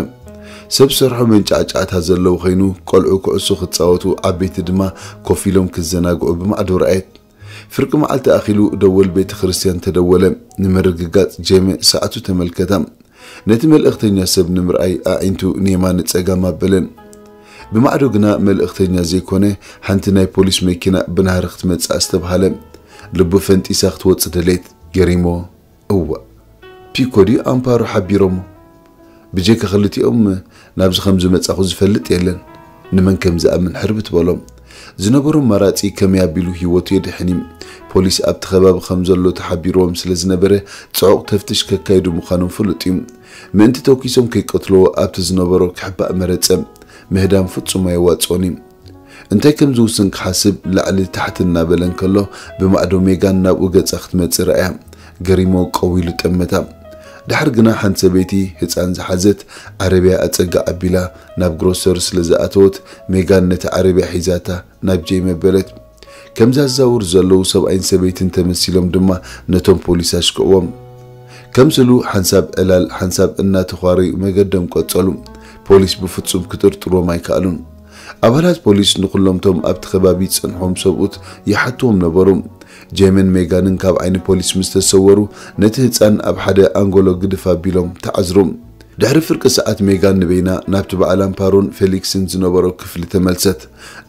ሰብ ሰርሖ መንጫዕጫዕታ ዘለዉ ኮይኑ፣ ቆልዑ ኩዕሶ ክጻወቱ፣ ዓበይቲ ድማ ኮፍ ኢሎም ክዘናግዑ ብማዕዶ ረኣየት። ፍርቂ መዓልቲ ኣኺሉ ደወል ቤተ ክርስቲያን ተደወለ። ንምርግጋጽ ጄሜ ሰዓቱ ተመልከታ። ነቲ መልእኽተኛ ሰብ ንምርኣይ ኣዒንቱ ንየማን ንጸጋም ኣበለን። ብማዕዶ ግና መልእኽተኛ ዘይኮነ፣ ሓንቲ ናይ ፖሊስ መኪና ብናህሪ ክትመጽእ ኣስተብሃለ። ልቡ ፈንጢሳ ክትወጽእ ደለየት። ገሪሞ፣ እዋ፣ ፒኮ ድዩ ኣምፓሮ ሓቢሮሞ? ብጀካ ክልቲኦም ናብዚ ከም ዝመጻኹ ዝፈልጥ የለን። ንመን ከም ዝኣምን ሕርብት በሎም። ዝነበሮ ኣማራጺ ከመይ ኣቢሉ ህይወቱ የድሕን እዩ። ፖሊስ ኣብቲ ከባቢ ከም ዘሎ ተሓቢርዎም ስለ ዝነበረ፣ ጽዑቕ ተፍትሽ ከካይዱ ምዃኖም ፍሉጥ እዩ። ምእንቲ ተኲሶም ከይቀትልዎ ኣብቲ ዝነበሮ ክሕባእ መረጸ። ምህዳም ፍጹም ኣየዋጽኦን እዩ። እንታይ ከም ዝውስን ክሓስብ ላዕሊ ታሕቲ እናበለ እንከሎ፣ ብማዕዶ ሜጋን ናብኡ ገጻ ክትመጽእ ረኣያ። ገሪሞ ቀው ኢሉ ጠመታ። ድሓር ግና ሓንቲ ሰበይቲ ህጻን ዝሓዘት ዓረብያ ኣጸጋ ኣቢላ ናብ ግሮሰሪ ስለ ዝኣተወት፣ ሜጋን ነቲ ዓረብያ ሒዛታ ናብ ጄሚ ኣበለት። ከም ዘዛውሩ ዘለዉ ሰብኣይን ሰበይትን ተመሲሎም ድማ ነቶም ፖሊስ ኣሽክዕዎም። ከምስሉ ሓንሳብ ዕላል ሓንሳብ እናተዃረዩ መገዶም ቀጸሉ። ፖሊስ ብፍጹም ክጥርጥርዎም ኣይከኣሉን። ኣባላት ፖሊስ ንኹሎምቶም ኣብቲ ከባቢ ዝጸንሖም ሰብኡት ይሓትዎም ነበሩ። ጄምን ሜጋንን ካብ ዓይኒ ፖሊስ ምስ ተሰወሩ፣ ነቲ ህጻን ኣብ ሓደ ኣንጎሎ ግድፍ ኣቢሎም ተዓዝሩ። ድሕሪ ፍርቂ ሰዓት ሜጋን ንበይና ናብቲ በዓል ኣምፓሮን ፌሊክስን ዝነበሮ ክፍሊ ተመልሰት።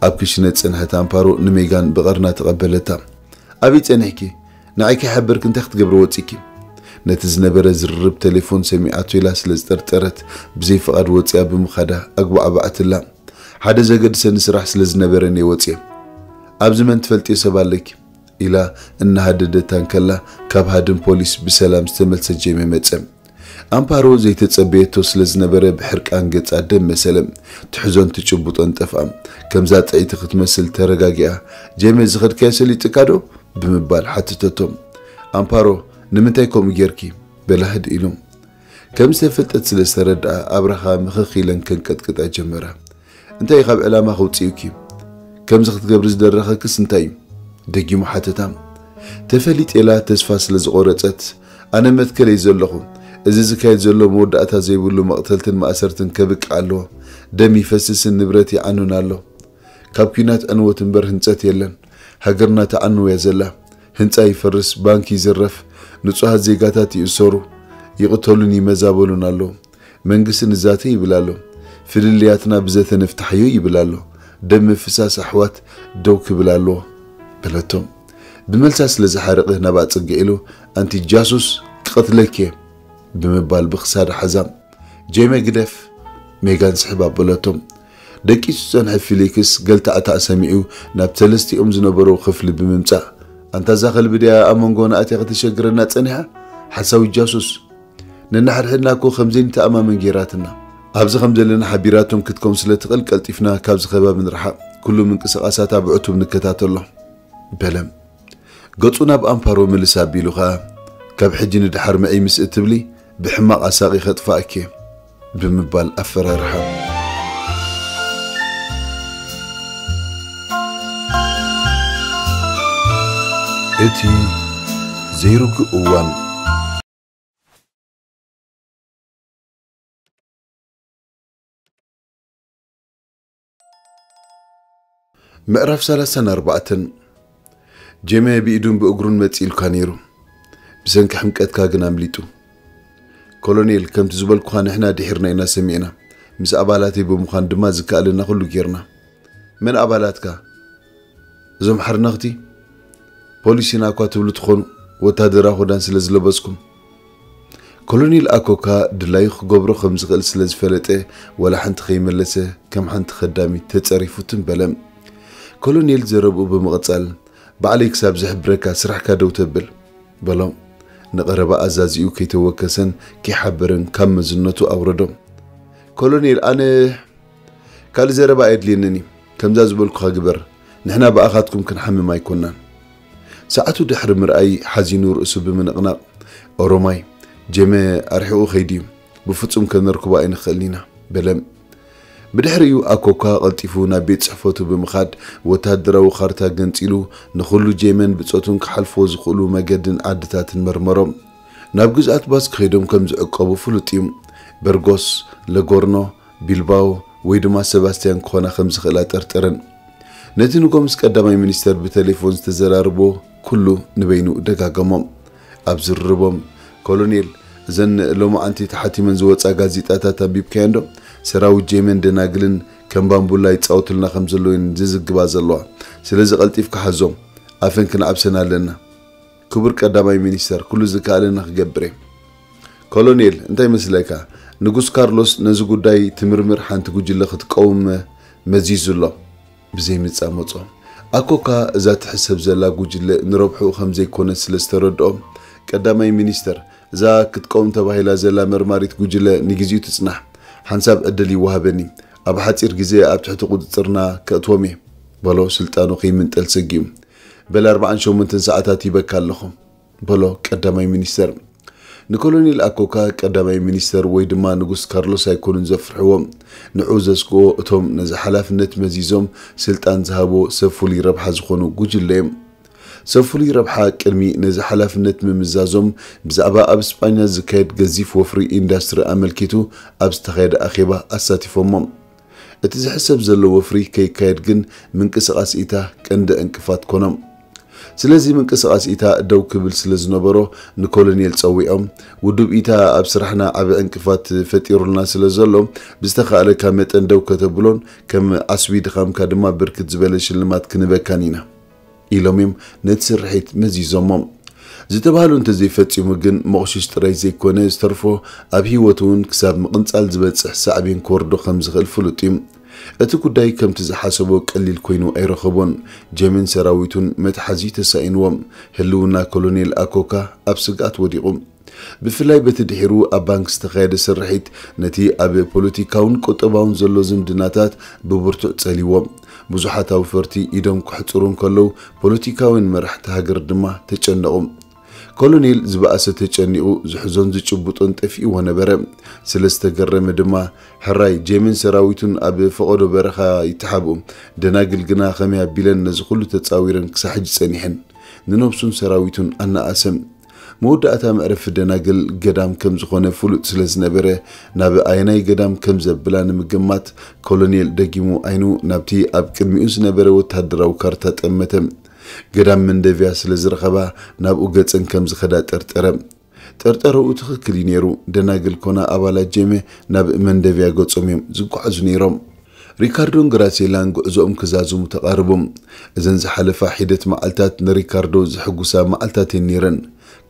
ኣብ ክሽነ ዝጸንሐት ኣምፓሮ ንሜጋን ብቐርና ተቐበለታ። ኣበይ ጸኒሕኪ? ንዓይ ከይሓበርኪ እንታይ ክትገብሪ ወጺኪ? ነቲ ዝነበረ ዝርርብ ቴሌፎን ሰሚዓቶ ኢላ ስለ ዝጠርጠረት፣ ብዘይ ፍቓድ ወጺኣ ብምኻዳ ኣጉባዕባዕትላ። ሓደ ዘገድሰኒ ስራሕ ስለ ዝነበረኒ እየ ወጺኤ። ኣብዚ መን ትፈልጥዮ ሰብ ኣለኪ? ኢላ እናሃደደታ እንከላ፣ ካብ ሃድን ፖሊስ ብሰላም ዝተመልሰ ጄመ መጸ። ኣምፓሮ ዘይተጸበየቶ ስለ ዝነበረ፣ ብሕርቃን ገጻ ደም መሰለ። ትሕዞን ትጭብጦን ጠፍኣ። ከምዛ ጥዕይቲ ክትመስል ተረጋጊኣ፣ "ጄመ፣ ዝኸድካዮ ሰሊጥካ ዶ?" ብምባል ሓተተቶ። ኣምፓሮ፣ "ንምንታይ ከምኡ ጌርኪ?" በላ ህድእ ኢሉ። ከም ዝተፈልጠት ስለ ዝተረድኣ፣ ኣብራኻ ምኽኽ ኢለን ከንቀጥቅጣ ጀመራ። "እንታይ እዩ ካብ ዕላማ ከውጽኡኪ? ከምዚ ክትገብሪ ዝደረኸክስ እንታይ እዩ?" ደጊሙ ሓተታ። ተፈሊጥ ኢላ ተስፋ ስለ ዝቖረጸት፣ "ኣነ መትከለይ ዘለኹ። እዚ ዝካየድ ዘሎ መወዳእታ ዘይብሉ መቕተልትን ማእሰርትን ከብቅዕ ኣለዎ። ደም ይፈስስን ንብረት ይዓኑን ኣሎ። ካብ ኲናት ዕንወት እምበር ህንጸት የለን። ሃገርና ትዓኑ እያ ዘላ። ህንጻ ይፈርስ፣ ባንክ ይዝረፍ፣ ንጹሃት ዜጋታት ይእሰሩ፣ ይቕተሉን ይመዛበሉን ኣለዉ። መንግስቲ ንዛተ ይብል ኣሎ። ፍልልያትና ብዘተ ንፍታሕዮ ይብል ኣሎ። ደም ምፍሳስ ኣሕዋት ደው ክብል ኣለዎ" በለቶ። ብመልሳ ስለ ዝሓረቐ ናብኣ ጽግዕ ኢሉ፣ "ኣንቲ ጃሱስ፣ ክቐትለኪ እየ" ብምባል ብኽሳዳ ሓዛ። "ጄመ፣ ግደፍ!" ሜጋን ስሕብ ኣበለቶ። ደቂሱ ዝጸንሐ ፊሊክስ ገልታዕታዕ ሰሚዑ ናብ ሰለስቲኦም ዝነበሩ ክፍሊ ብምምጻእ፣ "ኣንታ እዛ ከልቢ ድያ ኣብ መንጎና ኣትያ ከተሸግረና ጸኒሓ? ሓሳዊት ጃሱስ!" ነንሓድሕድና እኮ ከም ዘይንተኣማመን ጌራትና። ኣብዚ ከም ዘለና ሓቢራቶም ክትከውን ስለ ትኽእል ቀልጢፍና ካብዚ ከባቢ ንርሓቕ። ኩሉ ምንቅስቓሳታ ብዕቱብ ንከታተሎ፣ በለ። ገጹ ናብ ኣምፓሮ ምልስ ኣቢሉ ኸኣ፣ "ካብ ሕጂ ንደሓር ምዕይ ምስ እትብሊ፣ ብሕማቕ ኣሳቒ ከጥፍኣኪ እየ" ብምባል ኣፈራርሓ። እቲ ዘይርጉእ እዋን። ምዕራፍ ሰላሳን ኣርባዕተን። ጀመ ብኢዱን ብእግሩን መጺእልካ ነይሩ። ብሰንኪ ሕምቀትካ ግን ኣምሊጡ። ኮሎኔል፣ ከምቲ ዝበልኩኻ ንሕና ድሒርና ኢና ሰሚዕና። ምስ ኣባላተይ ብምዃን ድማ ዝከኣለና ኩሉ ጌርና። መን ኣባላትካ? እዞም ሓርነኽቲ ፖሊስ ኢና እኳ ትብሉ ትኾኑ፣ ወታደራዊ ክዳን ስለ ዝለበስኩም። ኮሎኔል ኣኮካ ድላዩ ክገብሮ ከም ዝኽእል ስለ ዝፈለጠ፣ ወላ ሓንቲ ከይመለሰ ከም ሓንቲ ከዳሚት ተጸሪፉ ትም በለ። ኮሎኔል ዘረብኡ ብምቕጻል፣ "ባዕለይ ክሳብ ዝሕብረካ ስራሕካ ደው ተብል?" በሎ። ንቐረባ ኣዛዚኡ ከይተወከሰን ከይሓበረን ካብ መዝነቱ ኣውረዶ። "ኮሎኔል፣ ኣነ ካልእ ዘረባ ኣየድልየንን እዩ። ከምዛ ዝበልኩኻ ግበር። ንሕና ብኣኻትኩም ክንሓምም ኣይኮናን።" ሰዓቱ ድሕሪ ምርኣይ ሓዚኑ ርእሱ ብምንቕናቕ፣ "ኦሮማይ፣ ጀመ ኣርሒቑ ከይዱ እዩ። ብፍጹም ከነርክቦ ኣይንኽእልን ኢና" በለ። ብድሕሪኡ ኣኮካ ቀልጢፉ ናብ ቤት ጽሕፈቱ ብምኻድ ወተሃደራዊ ካርታ ገንጺሉ ንኹሉ ጀመን ብጾቱን ክሓልፍዎ ዝኽእሉ መገድን ዓድታትን መርመሮም። ናብ ግዝኣት ባስክ ከይዶም ከም ዝዕቀቡ ፍሉጥ እዩ። በርጎስ፣ ለጎርኖ፣ ቢልባኦ ወይ ድማ ሰባስቲያን ክኾና ከም ዝኽእላ ጠርጠረን። ነቲ ንጎ ምስ ቀዳማይ ሚኒስተር ብቴሌፎን ዝተዘራረቦ ኩሉ ንበይኑ ደጋገሞ። ኣብ ዝርርቦም፣ "ኮሎኔል፣ እዘን ሎማዓንቲ ተሓቲመን ዝወጻ ጋዜጣታት ኣንቢብካየን ዶ? ሰራዊት ጀመን ደናግልን ከም ባምቡላ ይጻወቱልና ከም ዘለዉ እየን ዝዝግባ ዘለዋ። ስለዚ ቀልጢፍካ ሓዞም፣ ኣፈን ክንዓብሰን ኣለና። ክቡር ቀዳማይ ሚኒስተር፣ ኩሉ ዝከኣለና ክገብር እየ።" "ኮሎኔል፣ እንታይ ይመስለካ? ንጉስ ካርሎስ ነዚ ጉዳይ ትምርምር ሓንቲ ጉጅለ ክትቀውም መዚዙ ኣሎ።" ብዘይምጻመጾ። ኣኮካ እዛ ትሕሰብ ዘላ ጉጅለ ንረብሕኡ ከም ዘይኮነ ስለ ዝተረድኦ፣ "ቀዳማይ ሚኒስተር፣ እዛ ክትቀውም ተባሂላ ዘላ መርማሪት ጉጅለ ንግዜኡ ትጽናሕ። ሓንሳብ ዕድል ይወሃበኒ። ኣብ ሓጺር ግዜ ኣብ ትሕቲ ቁጽጽርና ከእትዎም እየ" በሎ፣ ስልጣኑ ከይምንጠል ሰጊኡ። "በል ኣርባዓን ሸሞንተን ሰዓታት ይበካ ኣለኹ" በሎ ቀዳማይ ሚኒስተር። ንኮሎኔል ኣኮካ ቀዳማይ ሚኒስተር ወይ ድማ ንጉስ ካርሎስ ኣይኮኑን ዘፍርሕዎ። ንዑ ዘስግኦ እቶም ነዚ ሓላፍነት መዚዞም ስልጣን ዝሃቦ ሰብ ፍሉይ ረብሓ ዝኾኑ ጉጅለ እዮም። ሰብ ፍሉይ ረብሓ ቅድሚ ነዚ ሓላፍነት ምምዛዞም ብዛዕባ ኣብ እስጳኛ ዝካየድ ገዚፍ ወፍሪ ኢንዳስትሪ ኣመልኪቱ ኣብ ዝተኻየደ ኣኼባ ኣሳቲፎሞም። እቲ ዝሕሰብ ዘሎ ወፍሪ ከይካየድ ግን ምንቅስቓስ ኢታ ቀንዲ ዕንቅፋት ኮኖም። ስለዚ ምንቅስቓስ ኢታ ደው ክብል ስለ ዝነበሮ ንኮሎኔል ጸዊዖም፣ "ውዱብ ኢታ ኣብ ስራሕና ዓቢ ዕንቅፋት ፈጢሩልና ስለ ዘሎ፣ ብዝተኻእለካ መጠን ደው ከተብሎን ከም ዓስቢ ድኻምካ ድማ ብርክት ዝበለ ሽልማት ክንበካን ኢና" ኢሎም እዮም ነቲ ስርሒት መዚዞሞ። ዝተባህሉ እንተዘይፈጺሙ ግን መቑሽሽ ጥራይ ዘይኮነ ዝተርፎ ኣብ ህይወቱ እውን ክሳብ ምቕንጻል ዝበጽሕ ሳዕቤን ክወርዶ ከም ዝኽእል ፍሉጥ እዩ። እቲ ጉዳይ ከምቲ ዝሓሰቦ ቀሊል ኮይኑ ኣይረኸቦን። ጄምን ሰራዊቱን መትሓዚ ተሳኢንዎም። ህልውና ኮሎኔል ኣኮካ ኣብ ስግኣት ወዲቑ። ብፍላይ በቲ ድሒሩ ኣብ ባንክ ዝተኻየደ ስርሒት ነቲ ኣብ ፖለቲካውን ቁጠባውን ዘሎ ዝምድናታት ብብርቱዕ ጸሊዎም። ብዙሓት ኣውፈርቲ ኢዶም ክሕጽሩ እንከለዉ፣ ፖለቲካውያን መራሕቲ ሃገር ድማ ተጨነቑ። ኮሎኔል ዝበኣሰ ተጨኒቑ ዝሕዞን ዝጭብጦን ጠፊእዎ ነበረ። ስለ ዝተገረመ ድማ፣ ሕራይ ጄምን ሰራዊቱን ኣብ ፈቐዶ በረኻ ይተሓብኡ። ደናግል ግና ከመይ ኣቢለን ነዚ ኩሉ ተጻዊረን ክሳብ ሕጂ ጸኒሐን። ንነብሱን ሰራዊቱን ኣነኣሰም። መወዳእታ መዕረፊ ደናግል ገዳም ከም ዝኾነ ፍሉጥ ስለ ዝነበረ፣ ናብ ኣየናይ ገዳም ከም ዘብላ ንምግማት፣ ኮሎኔል ደጊሙ ዓይኑ ናብቲ ኣብ ቅድሚኡ ዝነበረ ወተሃደራዊ ካርታ ጠመተ። ገዳም መንደቪያ ስለ ዝረኸባ፣ ናብኡ ገጸን ከም ዝኸዳ ጠርጠረ። ጠርጠረኡ ትኽክል እዩ ነይሩ። ደናግል ኮና ኣባላት ጄመ ናብ መንደቪያ ገጾም እዮም ዝጓዓዙ ነይሮም። ሪካርዶን ግራሴላን ጉዕዞኦም ክዛዝሙ ተቓርቦም። እዘን ዝሓለፋ ሒደት መዓልታት ንሪካርዶ ዘሐጉሳ መዓልታት እየን ነይረን።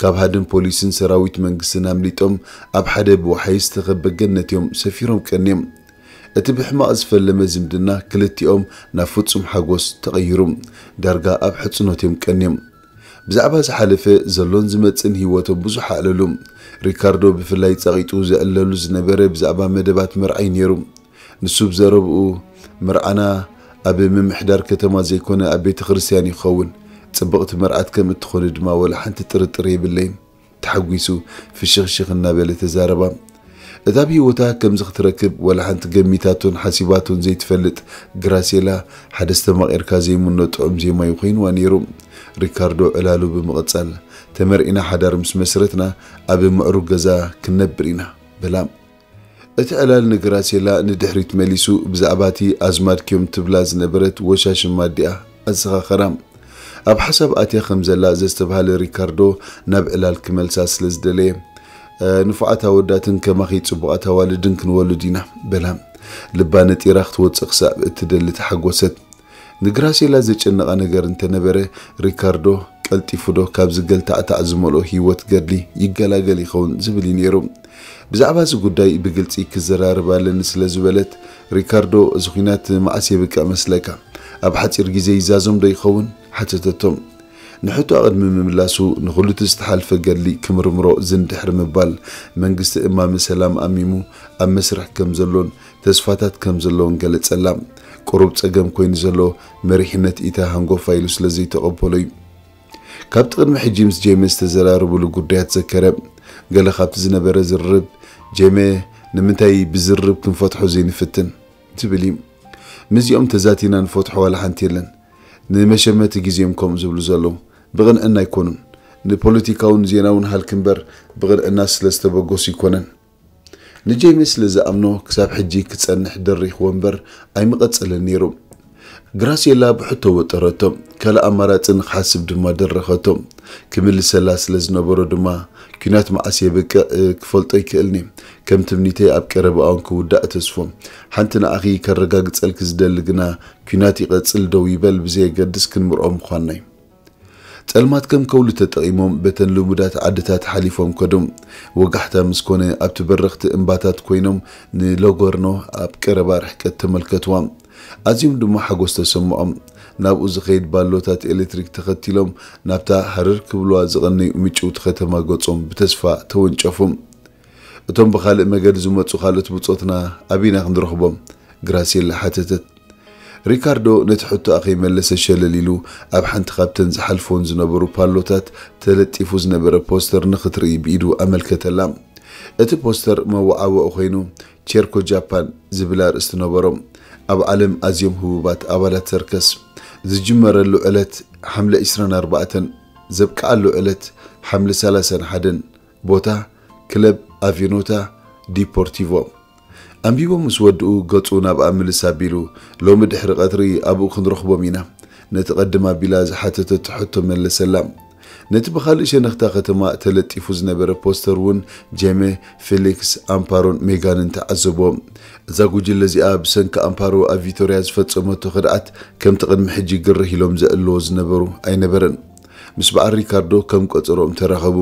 ካብ ሃድን ፖሊስን ሰራዊት መንግስትን ኣምሊጦም ኣብ ሓደ ብወሓይ ዝተኸበ ገነት እዮም ሰፊሮም ቀንዮም። እቲ ብሕማቕ ዝፈለመ ዝምድና ክልቲኦም ናብ ፍጹም ሓጎስ ተቐይሩ። ዳርጋ ኣብ ሕጽኖት እዮም ቀንዮም። ብዛዕባ ዝሓለፈ ዘሎን ዝመጽእን ህይወቶም ብዙሕ ኣዕለሉ። ሪካርዶ ብፍላይ ጸቒጡ ዘዕለሉ ዝነበረ ብዛዕባ መደባት መርዓ እዩ ነይሩ። ንሱ ብዘረብኡ፣ "መርዓና ኣብ ምምሕዳር ከተማ ዘይኮነ ኣብ ቤተ ክርስቲያን ይኸውን። ጽብቕቲ መርዓት ከም እትኾኒ ድማ ወላ ሓንቲ ጥርጥር የብለይን።" ተሓጒሱ ፍሽኽሽኽ እናበለ ተዛረባ። እታ ኣብ ህይወታ ከምዚ ክትረክብ ወላ ሓንቲ ገሚታቶን ሓሲባቶን ዘይትፈልጥ ግራሴላ፣ ሓደ ዝተማቒርካ ዘይምኖ ጥዑም ዜማ እዩ ኮይንዋ ነይሩ። ሪካርዶ ዕላሉ ብምቕጻል፣ "ተመርዒና ሓዳር ምስ መስረትና ኣብ ምዕሩግ ገዛ ክንነብር ኢና" በላ። እቲ ዕላል ንግራሴላ ንድሕሪት መሊሱ፣ ብዛዕባ እቲ ኣዝማድኪ እዮም ትብላ ዝነበረት ወሻሽም ኣዲኣ ኣዘኻኸራ። ኣብ ሓሳብ ኣትያ ከም ዘላ ዘስተብሃለ ሪካርዶ፣ ናብ ዕላል ክመልሳ ስለ ዝደለየ፣ "እ፣ ንፉዓት ኣወዳትን ከማኺ ጽቡቓት ኣዋልድን ክንወልድ ኢና" በላ። ልባ ነጢራ ክትወጽእ ክሳብ እትደሊ ተሓጎሰት። ንግራሴላ ዘጨነቓ ነገር እንተነበረ፣ ሪካርዶ ቀልጢፉ ዶ ካብዚ ገልታዕታዕ ዝመልኦ ህይወት ገድሊ ይገላገል ይኸውን ዝብል እዩ ነይሩ። ብዛዕባ እዚ ጉዳይ ብግልጺ ክዘራረብ ኣለኒ ስለ ዝበለት፣ "ሪካርዶ፣ እዚ ኲናት መዓስ የብቅዕ መስለካ? ኣብ ሓጺር ግዜ ይዛዘም ዶ ይኸውን?" ሓተተቶ። ንሕቶኣ ቅድሚ ምምላሱ፣ ንኹሉ እቲ ዝተሓልፈ ገድሊ ክምርምሮ ዝንድሕር ምባል፣ መንግስቲ እማመ ሰላም ኣሚሙ ኣብ መስርሕ ከም ዘሎን ተስፋታት ከም ዘለውን ገለጸላ። ቁሩብ ጸገም ኮይኑ ዘሎ መሪሕነት ኢታ ሃንጎፋ ኢሉ ስለ ዘይተቐበሎ እዩ። ካብቲ ቅድሚ ሕጂ ምስ ጄመ ዝተዘራረብሉ ጉዳያት ዘከረ። ገለ ካብቲ ዝነበረ ዝርርብ፣ ጄመ፣ "ንምንታይ ብዝርርብ ክንፈትሖ ዘይንፍትን?" ትብል እዩ። "ምስዚኦም ተዛቲና ንፈትሖ ዋላ ሓንቲ የለን። ንመሸመቲ ግዜ እዮም ከምኡ ዝብሉ ዘለዉ። ብቕንዕና ኣይኮኑን። ንፖለቲካውን ዜናውን ሃልኪ እምበር ብቕንዕና ስለ ዝተበገሱ ኣይኮነን።" ንጄሚ ስለ ዝኣምኖ ክሳብ ሕጂ ክጸንሕ ደሪኽዎ እምበር ኣይምቐጸለን ነይሩ። ግራሴላ ብሕቶ ወጠረቶ። ካልእ ኣማራጺ ንኽሓስብ ድማ ደረኸቶ። ክምልሰላ ስለ ዝነበሮ ድማ፣ "ኲናት መዓስ የብቅዕ፣ እ፣ ክፈልጦ ኣይክእልን'የ። ከም ትምኒተይ ኣብ ቀረባ እዋን ክውዳእ እተስፎ። ሓንቲ ንኣኺ ከረጋግጸልኪ ዝደሊ ግና፣ ኲናት ይቐጽል ደው ይበል ብዘየገድስ ክንምርዖ ምዃንና'ዩ።" ጸልማት ከም ከውሊ ተጠቒሞም በተን ልሙዳት ዓድታት ሓሊፎም ከዱ። ወጋሕታ ምስ ኮነ ኣብቲ በረኽቲ እምባታት ኮይኖም ንሎጎርኖ ኣብ ቀረባ ርሕቀት ተመልከትዋ። ኣዝዮም ድማ ሓጎስ ተሰምዖም። ናብኡ ዝኸይድ ባሎታት ኤሌክትሪክ ተኸቲሎም ናብታ ሃረር ክብልዋ ዝቐነዩ ምጭውቲ ከተማ ገጾም ብተስፋ ተወንጨፉ። "እቶም ብኻልእ መገዲ ዝመጹ ካልኦት ብጾትና ኣበይና ክንረኽቦም?" ግራሴላ ሓተተት። ሪካርዶ ነቲ ሕቶኣ ከይመለሰ ሸለል ኢሉ ኣብ ሓንቲ ካብተን ዝሓልፎን ዝነበሩ ፓሎታት ተለጢፉ ዝነበረ ፖስተር ንኽትርኢ ብኢዱ ኣመልከተላ። እቲ ፖስተር መወዓውዒ ኮይኑ፣ "ቸርኮ ጃፓን" ዝብል ኣርእስቲ ነበሮ። ኣብ ዓለም ኣዝዮም ህቡባት ኣባላት ሰርከስ። ዝጅመረሉ ዕለት ሓምለ ዕስራን ኣርባዕተን፣ ዘብቅዓሉ ዕለት ሓምለ ሰላሳን ሓደን። ቦታ፣ ክለብ ኣቬኖታ ዲፖርቲቮ። ኣንቢቦ ምስ ወድኡ ገጹ ናብኣ ምልስ ኣቢሉ፣ "ሎሚ ድሕሪ ቀትሪ ኣብኡ ክንረኽቦም ኢና?" ነቲ ቀድም ኣቢላ ዝሓተተቶ ሕቶ መለሰላ። ነቲ ብኻልእ ሸነኽታ ከተማ ተለጢፉ ዝነበረ ፖስተር እውን ጄሜ፣ ፌሊክስ፣ ኣምፓሮን ሜጋንን ተዓዘብዎ። እዛ ጉጅለ እዚኣ ብሰንኪ ኣምፓሮ ኣብ ቪቶርያ ዝፈጸመቶ ከድዓት ከምቲ ቅድሚ ሕጂ ግርህ ኢሎም ዘዕልዎ ዝነበሩ ኣይነበረን። ምስ በዓል ሪካርዶ ከም ቀጸሮኦም ተራኸቡ።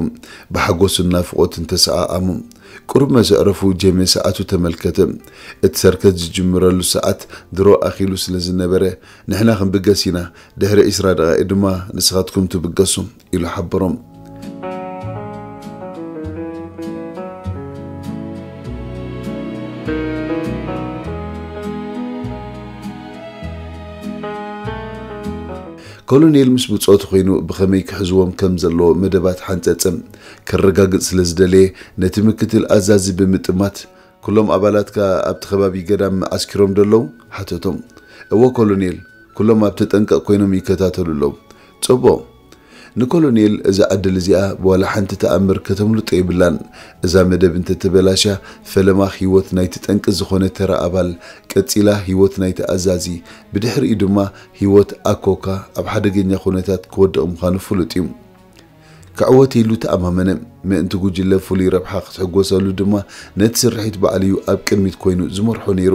ብሓጎስን ናፍቖትን ተሰዓዓሙ። ቁሩብ መሰዕረፉ ጄሜ ሰዓቱ ተመልከተ። እቲ ሰርከስ ዝጅምረሉ ሰዓት ድሮ ኣኺሉ ስለ ዝነበረ፣ "ንሕና ክንብገስ ኢና፣ ድሕሪ ዕስራ ደቓይቕ ድማ ንስኻትኩም ትብገሱ" ኢሉ ሓበሮም። ኮሎኔል ምስ ብጾቱ ኮይኑ ብኸመይ ክሕዝዎም ከም ዘለዎ መደባት ሓንጸጸ። ከረጋግጽ ስለ ዝደለየ፣ ነቲ ምክትል ኣዛዚ ብምጥማት፣ "ኩሎም ኣባላትካ ኣብቲ ከባቢ ገዳም ዓስኪሮም ዶ ኣለዉ?" ሓተቶም። "እወ ኮሎኔል፣ ኩሎም ኣብ ተጠንቀቕ ኮይኖም ይከታተሉ ኣለዉ።" "ጽቡቕ። ንኮሎኔል እዛ ዕድል እዚኣ ብዋላ ሓንቲ ተኣምር ከተምልጦ የብላን። እዛ መደብ እንተተበላሽያ፣ ፈለማ ህይወት ናይቲ ጠንቂ ዝኾነ ተራ ኣባል፣ ቀጺላ ህይወት ናይቲ ኣዛዚ፣ ብድሕሪኡ ድማ ህይወት ኣኮካ ኣብ ሓደገኛ ኩነታት ክወድቕ ምዃኑ ፍሉጥ እዩ።" ክዕወት ኢሉ ተኣማመነ። ምእንቲ ጉጅለ ፍሉይ ረብሓ ክትሕጎሰሉ ድማ ነቲ ስርሒት ባዕሉ እዩ ኣብ ቅድሚት ኮይኑ ዝመርሖ ነይሩ።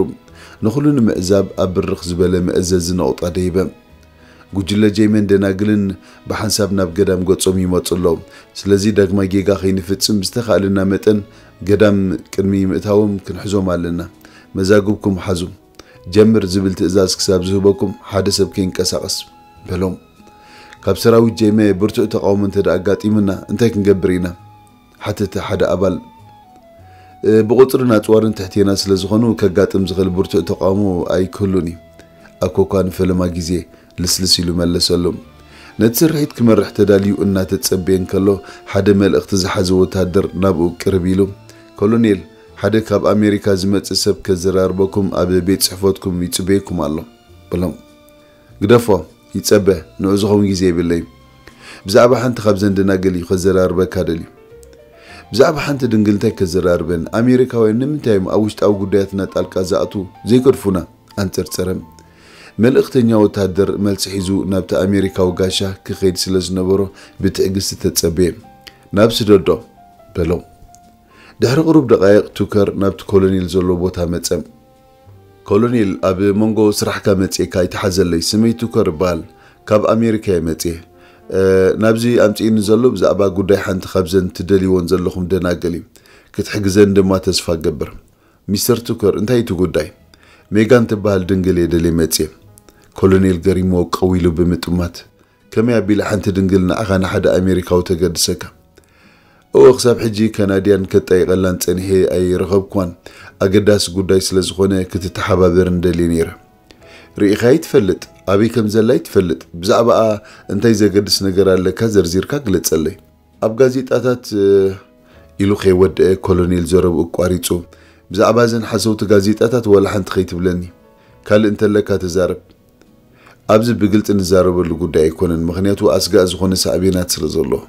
ንኹሉ ንምዕዛብ ኣብ ብርኽ ዝበለ መእዘዚ ነቑጣ ደይበ። "ጉጅለ ጄመን ደናግልን ብሓንሳብ ናብ ገዳም ገጾም ይመጹ ኣለዉ። ስለዚ ዳግማይ ጌጋ ከይንፍጽም ብዝተኻእለና መጠን ገዳም ቅድሚ ምእታዎም ክንሕዞም ኣለና። መዛግብኩም ሓዙ። ጀምር ዝብል ትእዛዝ ክሳብ ዝህበኩም ሓደ ሰብ ከይንቀሳቐስ" በሎም። "ካብ ሰራዊት ጄመ ብርቱዕ ተቓውሞ እንተ ደኣ ኣጋጢሙና እንታይ ክንገብር ኢና?" ሓተተ ሓደ ኣባል። "እ፣ ብቑጽርን ኣጽዋርን ትሕቴና ስለ ዝኾኑ ከጋጥም ዝኽእል ብርቱዕ ተቓውሞ ኣይክህሉን እዩ።" ኣኮኳ ንፈለማ ግዜ ልስልስ ኢሉ መለሰሎም። ነቲ ስርሒት ክመርሕ ተዳልዩ እናተጸበየ እንከሎ፣ ሓደ መልእኽቲ ዝሓዘ ወተሃደር ናብኡ ቅርብ ኢሉ፣ "ኮሎኔል፣ ሓደ ካብ ኣሜሪካ ዝመጽእ ሰብ ከዘራርበኩም ኣብ ቤት ጽሕፈትኩም ይጽበየኩም ኣሎ" በሎም። "ግደፎ፣ ይጸበ፣ ንዑ ዝኸውን ግዜ የብለይ። ብዛዕባ ሓንቲ ካብዘን ደናግል እዩ ከዘራርበካ ደልዩ።" "ብዛዕባ ሓንቲ ድንግል እንታይ ከዘራርበን? ኣሜሪካውያን ንምንታይ እዮም ኣብ ውሽጣዊ ጉዳያትና ጣልቃ ዝኣትዉ? ዘይገድፉና?" ኣንጸርጸረ። መልእኽተኛ ወተሃደር መልሲ ሒዙ ናብቲ ኣሜሪካዊ ጋሻ ክኸይድ ስለ ዝነበሮ ብትዕግስቲ ተጸበየ። "ናብ ስደዶ" በሎ። ድሕሪ ቁሩብ ደቓይቕ ቱከር ናብቲ ኮሎኔል ዘሎ ቦታ መጸ። "ኮሎኔል፣ ኣብ መንጎ ስራሕካ መጺኤካ ኣይትሓዘለይ። ስመይ ቱከር እበሃል። ካብ ኣሜሪካ እየ መጺኤ። እ፣ ናብዚ ኣምጺእኒ ዘሎ ብዛዕባ ጉዳይ ሓንቲ ካብዘን ትደልይወን ዘለኹም ደናግል እዩ። ክትሕግዘን ድማ ተስፋ እገብር።" "ሚስተር ቱከር፣ እንታይ እቲ ጉዳይ?" "ሜጋን ትበሃል ድንግል እየ ደልየ መጺኤ።" ኮሎኔል ገሪምዎ ቀው ኢሉ ብምጥማት፣ "ከመይ ኣቢላ ሓንቲ ድንግል ንዓኻ ንሓደ ኣሜሪካዊ ተገድሰካ?" "እወ፣ ክሳብ ሕጂ ከናድያን ከጣይቐላን ጸኒሐ ኣይረኸብኩዋን። ኣገዳሲ ጉዳይ ስለ ዝኾነ ክትተሓባበርን ደልየ ነይረ።" "ርኢኻያ ትፈልጥ? ኣበይ ከም ዘላ ትፈልጥ? ብዛዕባኣ እንታይ ዘገድስ ነገር ኣለካ ዘርዚርካ ግለጸለይ?" "ኣብ ጋዜጣታት፣ እ፣ ኢሉ ከይወደአ ኮሎኔል ዘረብኡ ኣቋሪጹ፣ "ብዛዕባ እዘን ሓሰውቲ ጋዜጣታት ዋላ ሓንቲ ከይትብለኒ። ካልእ እንተለካ ተዛረብ። ኣብዚ ብግልጺ ንዛረበሉ ጉዳይ ኣይኮነን፣ ምኽንያቱ ኣስጋእ ዝኾነ ሳዕቤናት ስለ ዘለዎ።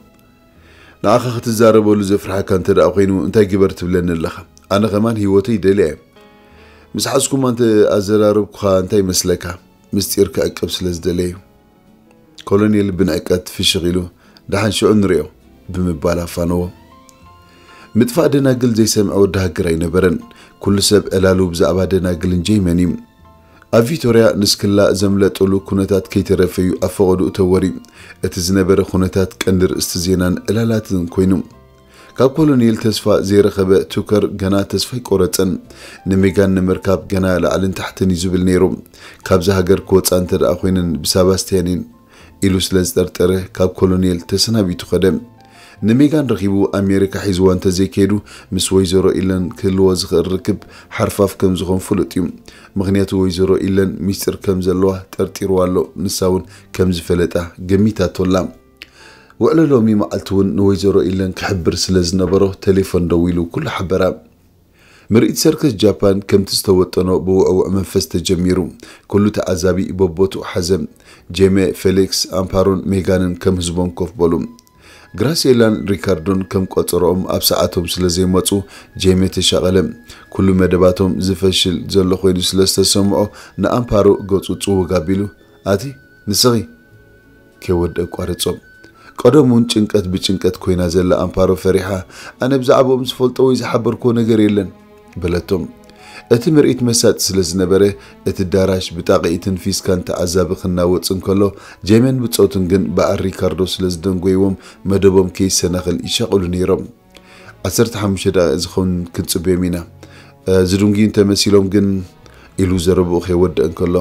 ንዓኻ ክትዛረበሉ ዘፍርሓካ እንተ ደኣ ኮይኑ እንታይ ግበር ትብለኒ ኣለኻ? ኣነ ከማን ህይወተይ ደልያ እየ። ምስ ሓዝኩማ እንተ ኣዘራረብኩኻ እንታይ ይመስለካ? ምስጢር ክዕቅብ ስለ ዝደለየ እዩ።" ኮሎኔል ብንዕቀት ፍሽኽ ኢሉ፣ "ደሓን ሽዑ ንሪኦ" ብምባል ኣፋነዎ። ምጥፋእ ደናግል ዘይሰምዐ ወዲ ሃገር ኣይነበረን። ኩሉ ሰብ ዕላሉ ብዛዕባ ደናግልን ጄመን እዩ። ኣብ ቪቶርያ ንስክላ ዘምለጠሉ ኩነታት ከይተረፈ እዩ ኣብ ፈቐድኡ ተወርዩ። እቲ ዝነበረ ኩነታት ቀንዲ ርእስቲ ዜናን ዕላላትን ኮይኑ። ካብ ኮሎኔል ተስፋ ዘይረኸበ ቱከር ገና ተስፋ ኣይቆረጸን። ንሜጋን ንምርካብ ገና ላዕልን ታሕትን እዩ ዝብል ነይሩ። ካብዛ ሃገር ክወጻ እንተ ደኣ ኮይነን ብሳባስቲያን እየን ኢሉ ስለ ዝጠርጠረ ካብ ኮሎኔል ተሰናቢቱ ከደ። ንሜጋን ረኺቡ ኣሜሪካ ሒዝዋ እንተዘይከይዱ ምስ ወይዘሮ ኢለን ክህልዎ ዝኽእል ርክብ ሓርፋፍ ከም ዝኾን ፍሉጥ እዩ። ምኽንያቱ ወይዘሮ ኢለን ሚስጥር ከም ዘለዋ ጠርጢርዋ ኣሎ። ንሳ እውን ከም ዝፈለጣ ገሚታቶ ኣላ። ውዕሎ ሎሚ መዓልቲ እውን ንወይዘሮ ኢለን ክሕብር ስለ ዝነበሮ ቴሌፎን ደዊሉ ኩሉ ሓበራ። ምርኢት ሰርከስ ጃፓን ከምቲ ዝተወጠኖ ብውዕውዕ መንፈስ ተጀሚሩ። ኩሉ ተዓዛቢ በቦትኡ ሓዘ። ጄሜ፣ ፌሊክስ፣ ኣምፓሮን ሜጋንን ከም ህዝቦም ኮፍ በሉ። ግራሲየላን ሪካርዶን ከም ቆጸሮኦም ኣብ ሰዓቶም ስለ ዘይመጹ ጄሜ ተሻቐለ። ኩሉ መደባቶም ዝፈሽል ዘሎ ኮይኑ ስለ ዝተሰምዖ ንኣምፓሮ ገጹ ጽውግ ኣቢሉ፣ "ኣቲ ንስኺ?" ከይወድእ ኣቋረጾም። ቀደም እውን ጭንቀት ብጭንቀት ኮይና ዘላ ኣምፓሮ ፈሪሓ፣ "ኣነ ብዛዕባኦም ዝፈልጦ ወይ ዝሓበርክዎ ነገር የለን" በለቶም። እቲ ምርኢት መሳጢ ስለ ዝነበረ፣ እቲ ኣዳራሽ ብጣቕዒትን ፊስካን ተዓዛቢ ክናወጽ እንከሎ፣ ጄሜን ብጾቱን ግን በዓል ሪካርዶ ስለ ዝደንጎይዎም መደቦም ከይሰናኸል ይሻቕሉ ነይሮም። ዓሰርተ ሓሙሽተ ደቂቕ ዝኸውን ክንጽበዮም ኢና። እዚ ድንጉዩ እንተመሲሎም ግን፣ ኢሉ ዘረብኡ ከይወድእ እንከሎ፣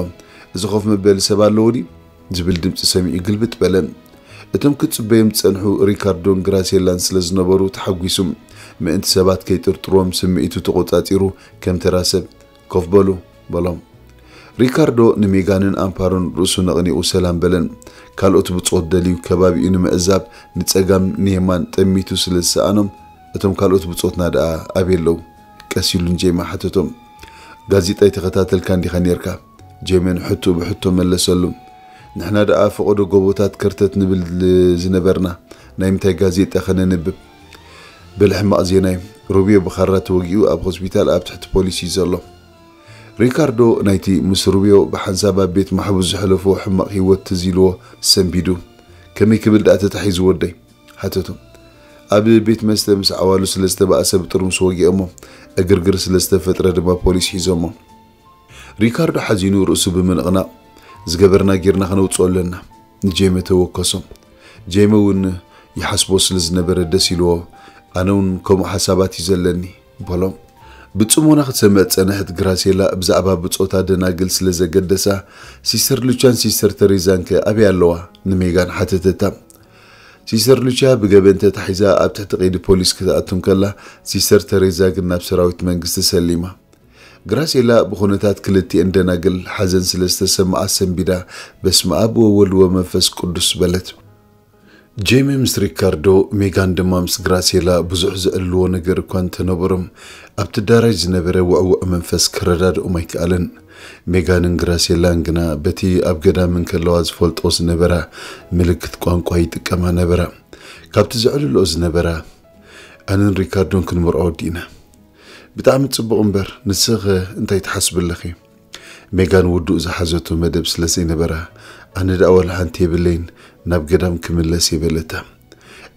እዚ ኮፍ መበሊ ሰብ ኣለዎ ድዩ? ዝብል ድምጺ ሰሚዑ ግልብጥ በለ። እቶም ክጽበዮም ዝጸንሑ ሪካርዶን ግራሴላን ስለ ዝነበሩ ተሓጒሱ፣ ምእንቲ ሰባት ከይጥርጥርዎም ስምዒቱ ተቖጻጺሩ ከም ተራ ሰብ፣ "ኮፍ በሉ" በሎም። ሪካርዶ ንሜጋንን ኣምፓሮን ርእሱ ነቕኒቑ ሰላም በለን። ካልኦት ብጾት ደልዩ ከባቢኡ ንምዕዛብ ንጸጋም ንየማን ጠሚቱ ስለ ዝሰኣኖም፣ "እቶም ካልኦት ብጾትና ደኣ ኣበይ ኣለዉ?" ቀስ ኢሉ ንጄማ ሓተቶም። "ጋዜጣ ኣይተኸታተልካን ዲኻ ኔርካ?" ጄመ ንሕቶ ብሕቶ መለሰሉ። "ንሕና ደኣ ፈቐዶ ጎቦታት ከርተት ንብል ዝነበርና፣ ናይ ምንታይ ጋዜጣ ከነንብብ?" "በል ሕማቕ ዜና እዩ። ሩቢዮ ብኻራ ተወጊኡ ኣብ ሆስፒታል ኣብ ትሕቲ ፖሊስ እዩ ዘሎ።" ሪካርዶ ናይቲ ምስ ሩቢዮ ብሓንሳብ ኣብ ቤት ማሕቡስ ዘሕለፎ ሕማቕ ህይወት ትዝ ኢልዎ ሰንቢዱ። "ከመይ ክብል ደኣ ተታሒዙ ወደይ?" ሓተቶ። "ኣብ ቤት መስተ ምስ ዓዋሉ ስለ ዝተባእሰ ብጥርሙስ ወጊኦሞ፣ ዕግርግር ስለ ዝተፈጥረ ድማ ፖሊስ ሒዞሞ።" ሪካርዶ ሓዚኑ ርእሱ ብምንቕናቕ፣ "ዝገበርና ጌርና ከነውጽኦ ኣለና።" ንጄመ ተወከሶ። ጄመ እውን ይሓስቦ ስለ ዝነበረ ደስ ኢልዎ፣ "ኣነ እውን ከምኡ ሓሳባት እዩ ዘለኒ" በሎ። ብጽሞና ክትሰምዕ ዝጸንሐት ግራሴላ ብዛዕባ ብጾታ ደናግል ስለ ዘገደሳ፣ "ሲስተር ሉቻን ሲስተር ተሬዛን ከ ኣበይ ኣለዋ?" ንሜጋን ሓተተታ። ሲስተር ሉቻ ብገበን ተታሒዛ ኣብ ትሕቲ ቀይዲ ፖሊስ ክትኣቱ እንከላ፣ ሲስተር ተሬዛ ግን ናብ ሰራዊት መንግስቲ ሰሊማ። ግራሴላ ብኹነታት ክልቲኤን ደናግል ሓዘን ስለ ዝተሰምዓ ሰንቢዳ፣ "በስመ ኣብ ወወልድ ወመንፈስ ቅዱስ" በለት። ጄሚ ምስ ሪካርዶ፣ ሜጋን ድማ ምስ ግራሴላ ብዙሕ ዝዕልዎ ነገር እኳ እንተነበሮም፣ ኣብቲ ኣዳራሽ ዝነበረ ውዕዉዕ መንፈስ ክረዳድኦም ኣይከኣለን። ሜጋንን ግራሴላን ግና በቲ ኣብ ገዳም እንከለዋ ዝፈልጦ ዝነበራ ምልክት ቋንቋ ይጥቀማ ነበራ። ካብቲ ዘዕልልኦ ዝነበራ፣ "ኣነን ሪካርዶን ክንምርዖ ወዲእና።" "ብጣዕሚ ጽቡቕ እምበር፣ ንስኺ እንታይ ትሓስቢ ኣለኺ?" ሜጋን ውዱእ ዝሓዘቶ መደብ ስለ ዘይነበራ፣ "ኣነ ደኣ ዋላ ሓንቲ የብለይን፣ ናብ ገዳም ክምለስ እየ" በለታ።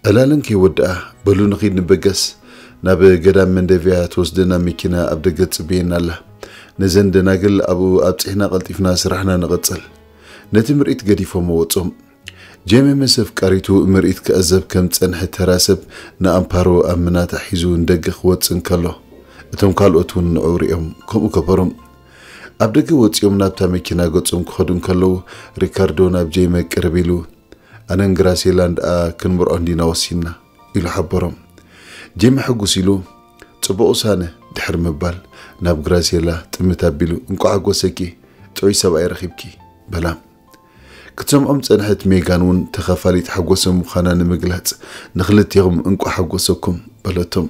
ዕላለን ከይወድኣ፣ "በሉ ንኺድ ንበገስ፣ ናብ ገዳም መንደቪያ ትወስደና መኪና ኣብ ደገ ትጽበየና ኣላ። ነዘን ደናግል ኣብኡ ኣብጺሕና ቀልጢፍና ስራሕና ንቐጽል።" ነቲ ምርኢት ገዲፎሞ ወጾም። ጄሚ ምስ ኣፍቃሪቱ ምርኢት ክዕዘብ ከም ዝጸንሐ ተራ ሰብ ንኣምፓሮ ኣብ ምናታ ሒዙ ንደገ ክወጽእ እንከሎ፣ እቶም ካልኦት እውን ንዕኡ ሪኦም ከምኡ ገበሩ። ኣብ ደገ ወጺኦም ናብታ መኪና ገጾም ክኸዱ እንከለዉ፣ ሪካርዶ ናብ ጄሚ ቅርብ ኢሉ፣ "ኣነን ግራሴላን ደኣ ክንምርዖ እንዲና ወሲንና" ኢሉ ሓበሮም። ጄሚ ሕጉስ ኢሉ፣ "ጽቡቕ ውሳነ" ድሕሪ ምባል፣ ናብ ግራሴላ ጥምት ኣቢሉ፣ "እንቋዕ ሓጎሰኪ፣ ጥዑይ ሰብኣይ ረኺብኪ" በላ። ክትሰምዖም ዝጸንሐት ሜጋን እውን ተኻፋሊት ሓጎሶም ምዃና ንምግላጽ፣ "ንኽልቴኹም እንቋዕ ሓጎሰኩም" በለቶም።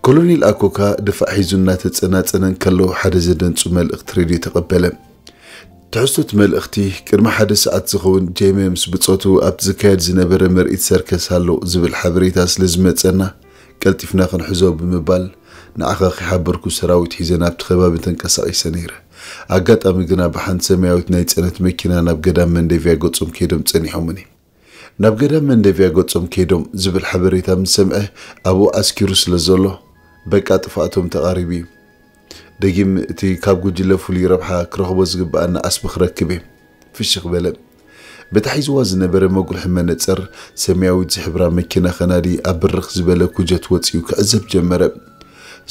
ኮሎኔል ኣኮካ ድፋዕ ሒዙ እናተጸናጸነ እንከሎ፣ ሓደ ዘደንጹ መልእኽቲ ሬድዮ ተቐበለ። ትሕዝቶ እቲ መልእኽቲ፣ ቅድሚ ሓደ ሰዓት ዝኸውን ጄሚ ምስ ብጾቱ ኣብቲ ዝካየድ ዝነበረ ምርኢት ሰርከስ ኣሎ ዝብል ሓበሬታ ስለ ዝመጸና፣ ቀልጢፍና ክንሕዞ ብምባል፣ ንዓኻ ከይሓበርኩ ሰራዊት ሒዘ ናብቲ ከባቢ ተንቀሳቒሰ ነይረ። ኣጋጣሚ ግና ብሓንቲ ሰማያዊት ናይ ጽዕነት መኪና ናብ ገዳም መንደቪያ ገጾም ከይዶም ጸኒሖምኒ። "ናብ ገዳም መንደቪያ ገጾም ከይዶም" ዝብል ሓበሬታ ምስ ሰምዐ፣ ኣብኡ ዓስኪሩ ስለ ዘሎ፣ "በቃ ጥፍኣቶም ተቓሪቡ እዩ። ደጊም እቲ ካብ ጉጅለ ፍሉይ ረብሓ ክረኽቦ ዝግብኣኒ ዓስቢ ክረክብ እየ" ፍሽኽ በለ። በታ ሒዝዋ ዝነበረ መጉልሒ መነጸር፣ ሰማያዊት ዝሕብራ መኪና ከናዲ ኣብ ብርኽ ዝበለ ኩጀት ወጺኡ ክዕዘብ ጀመረ።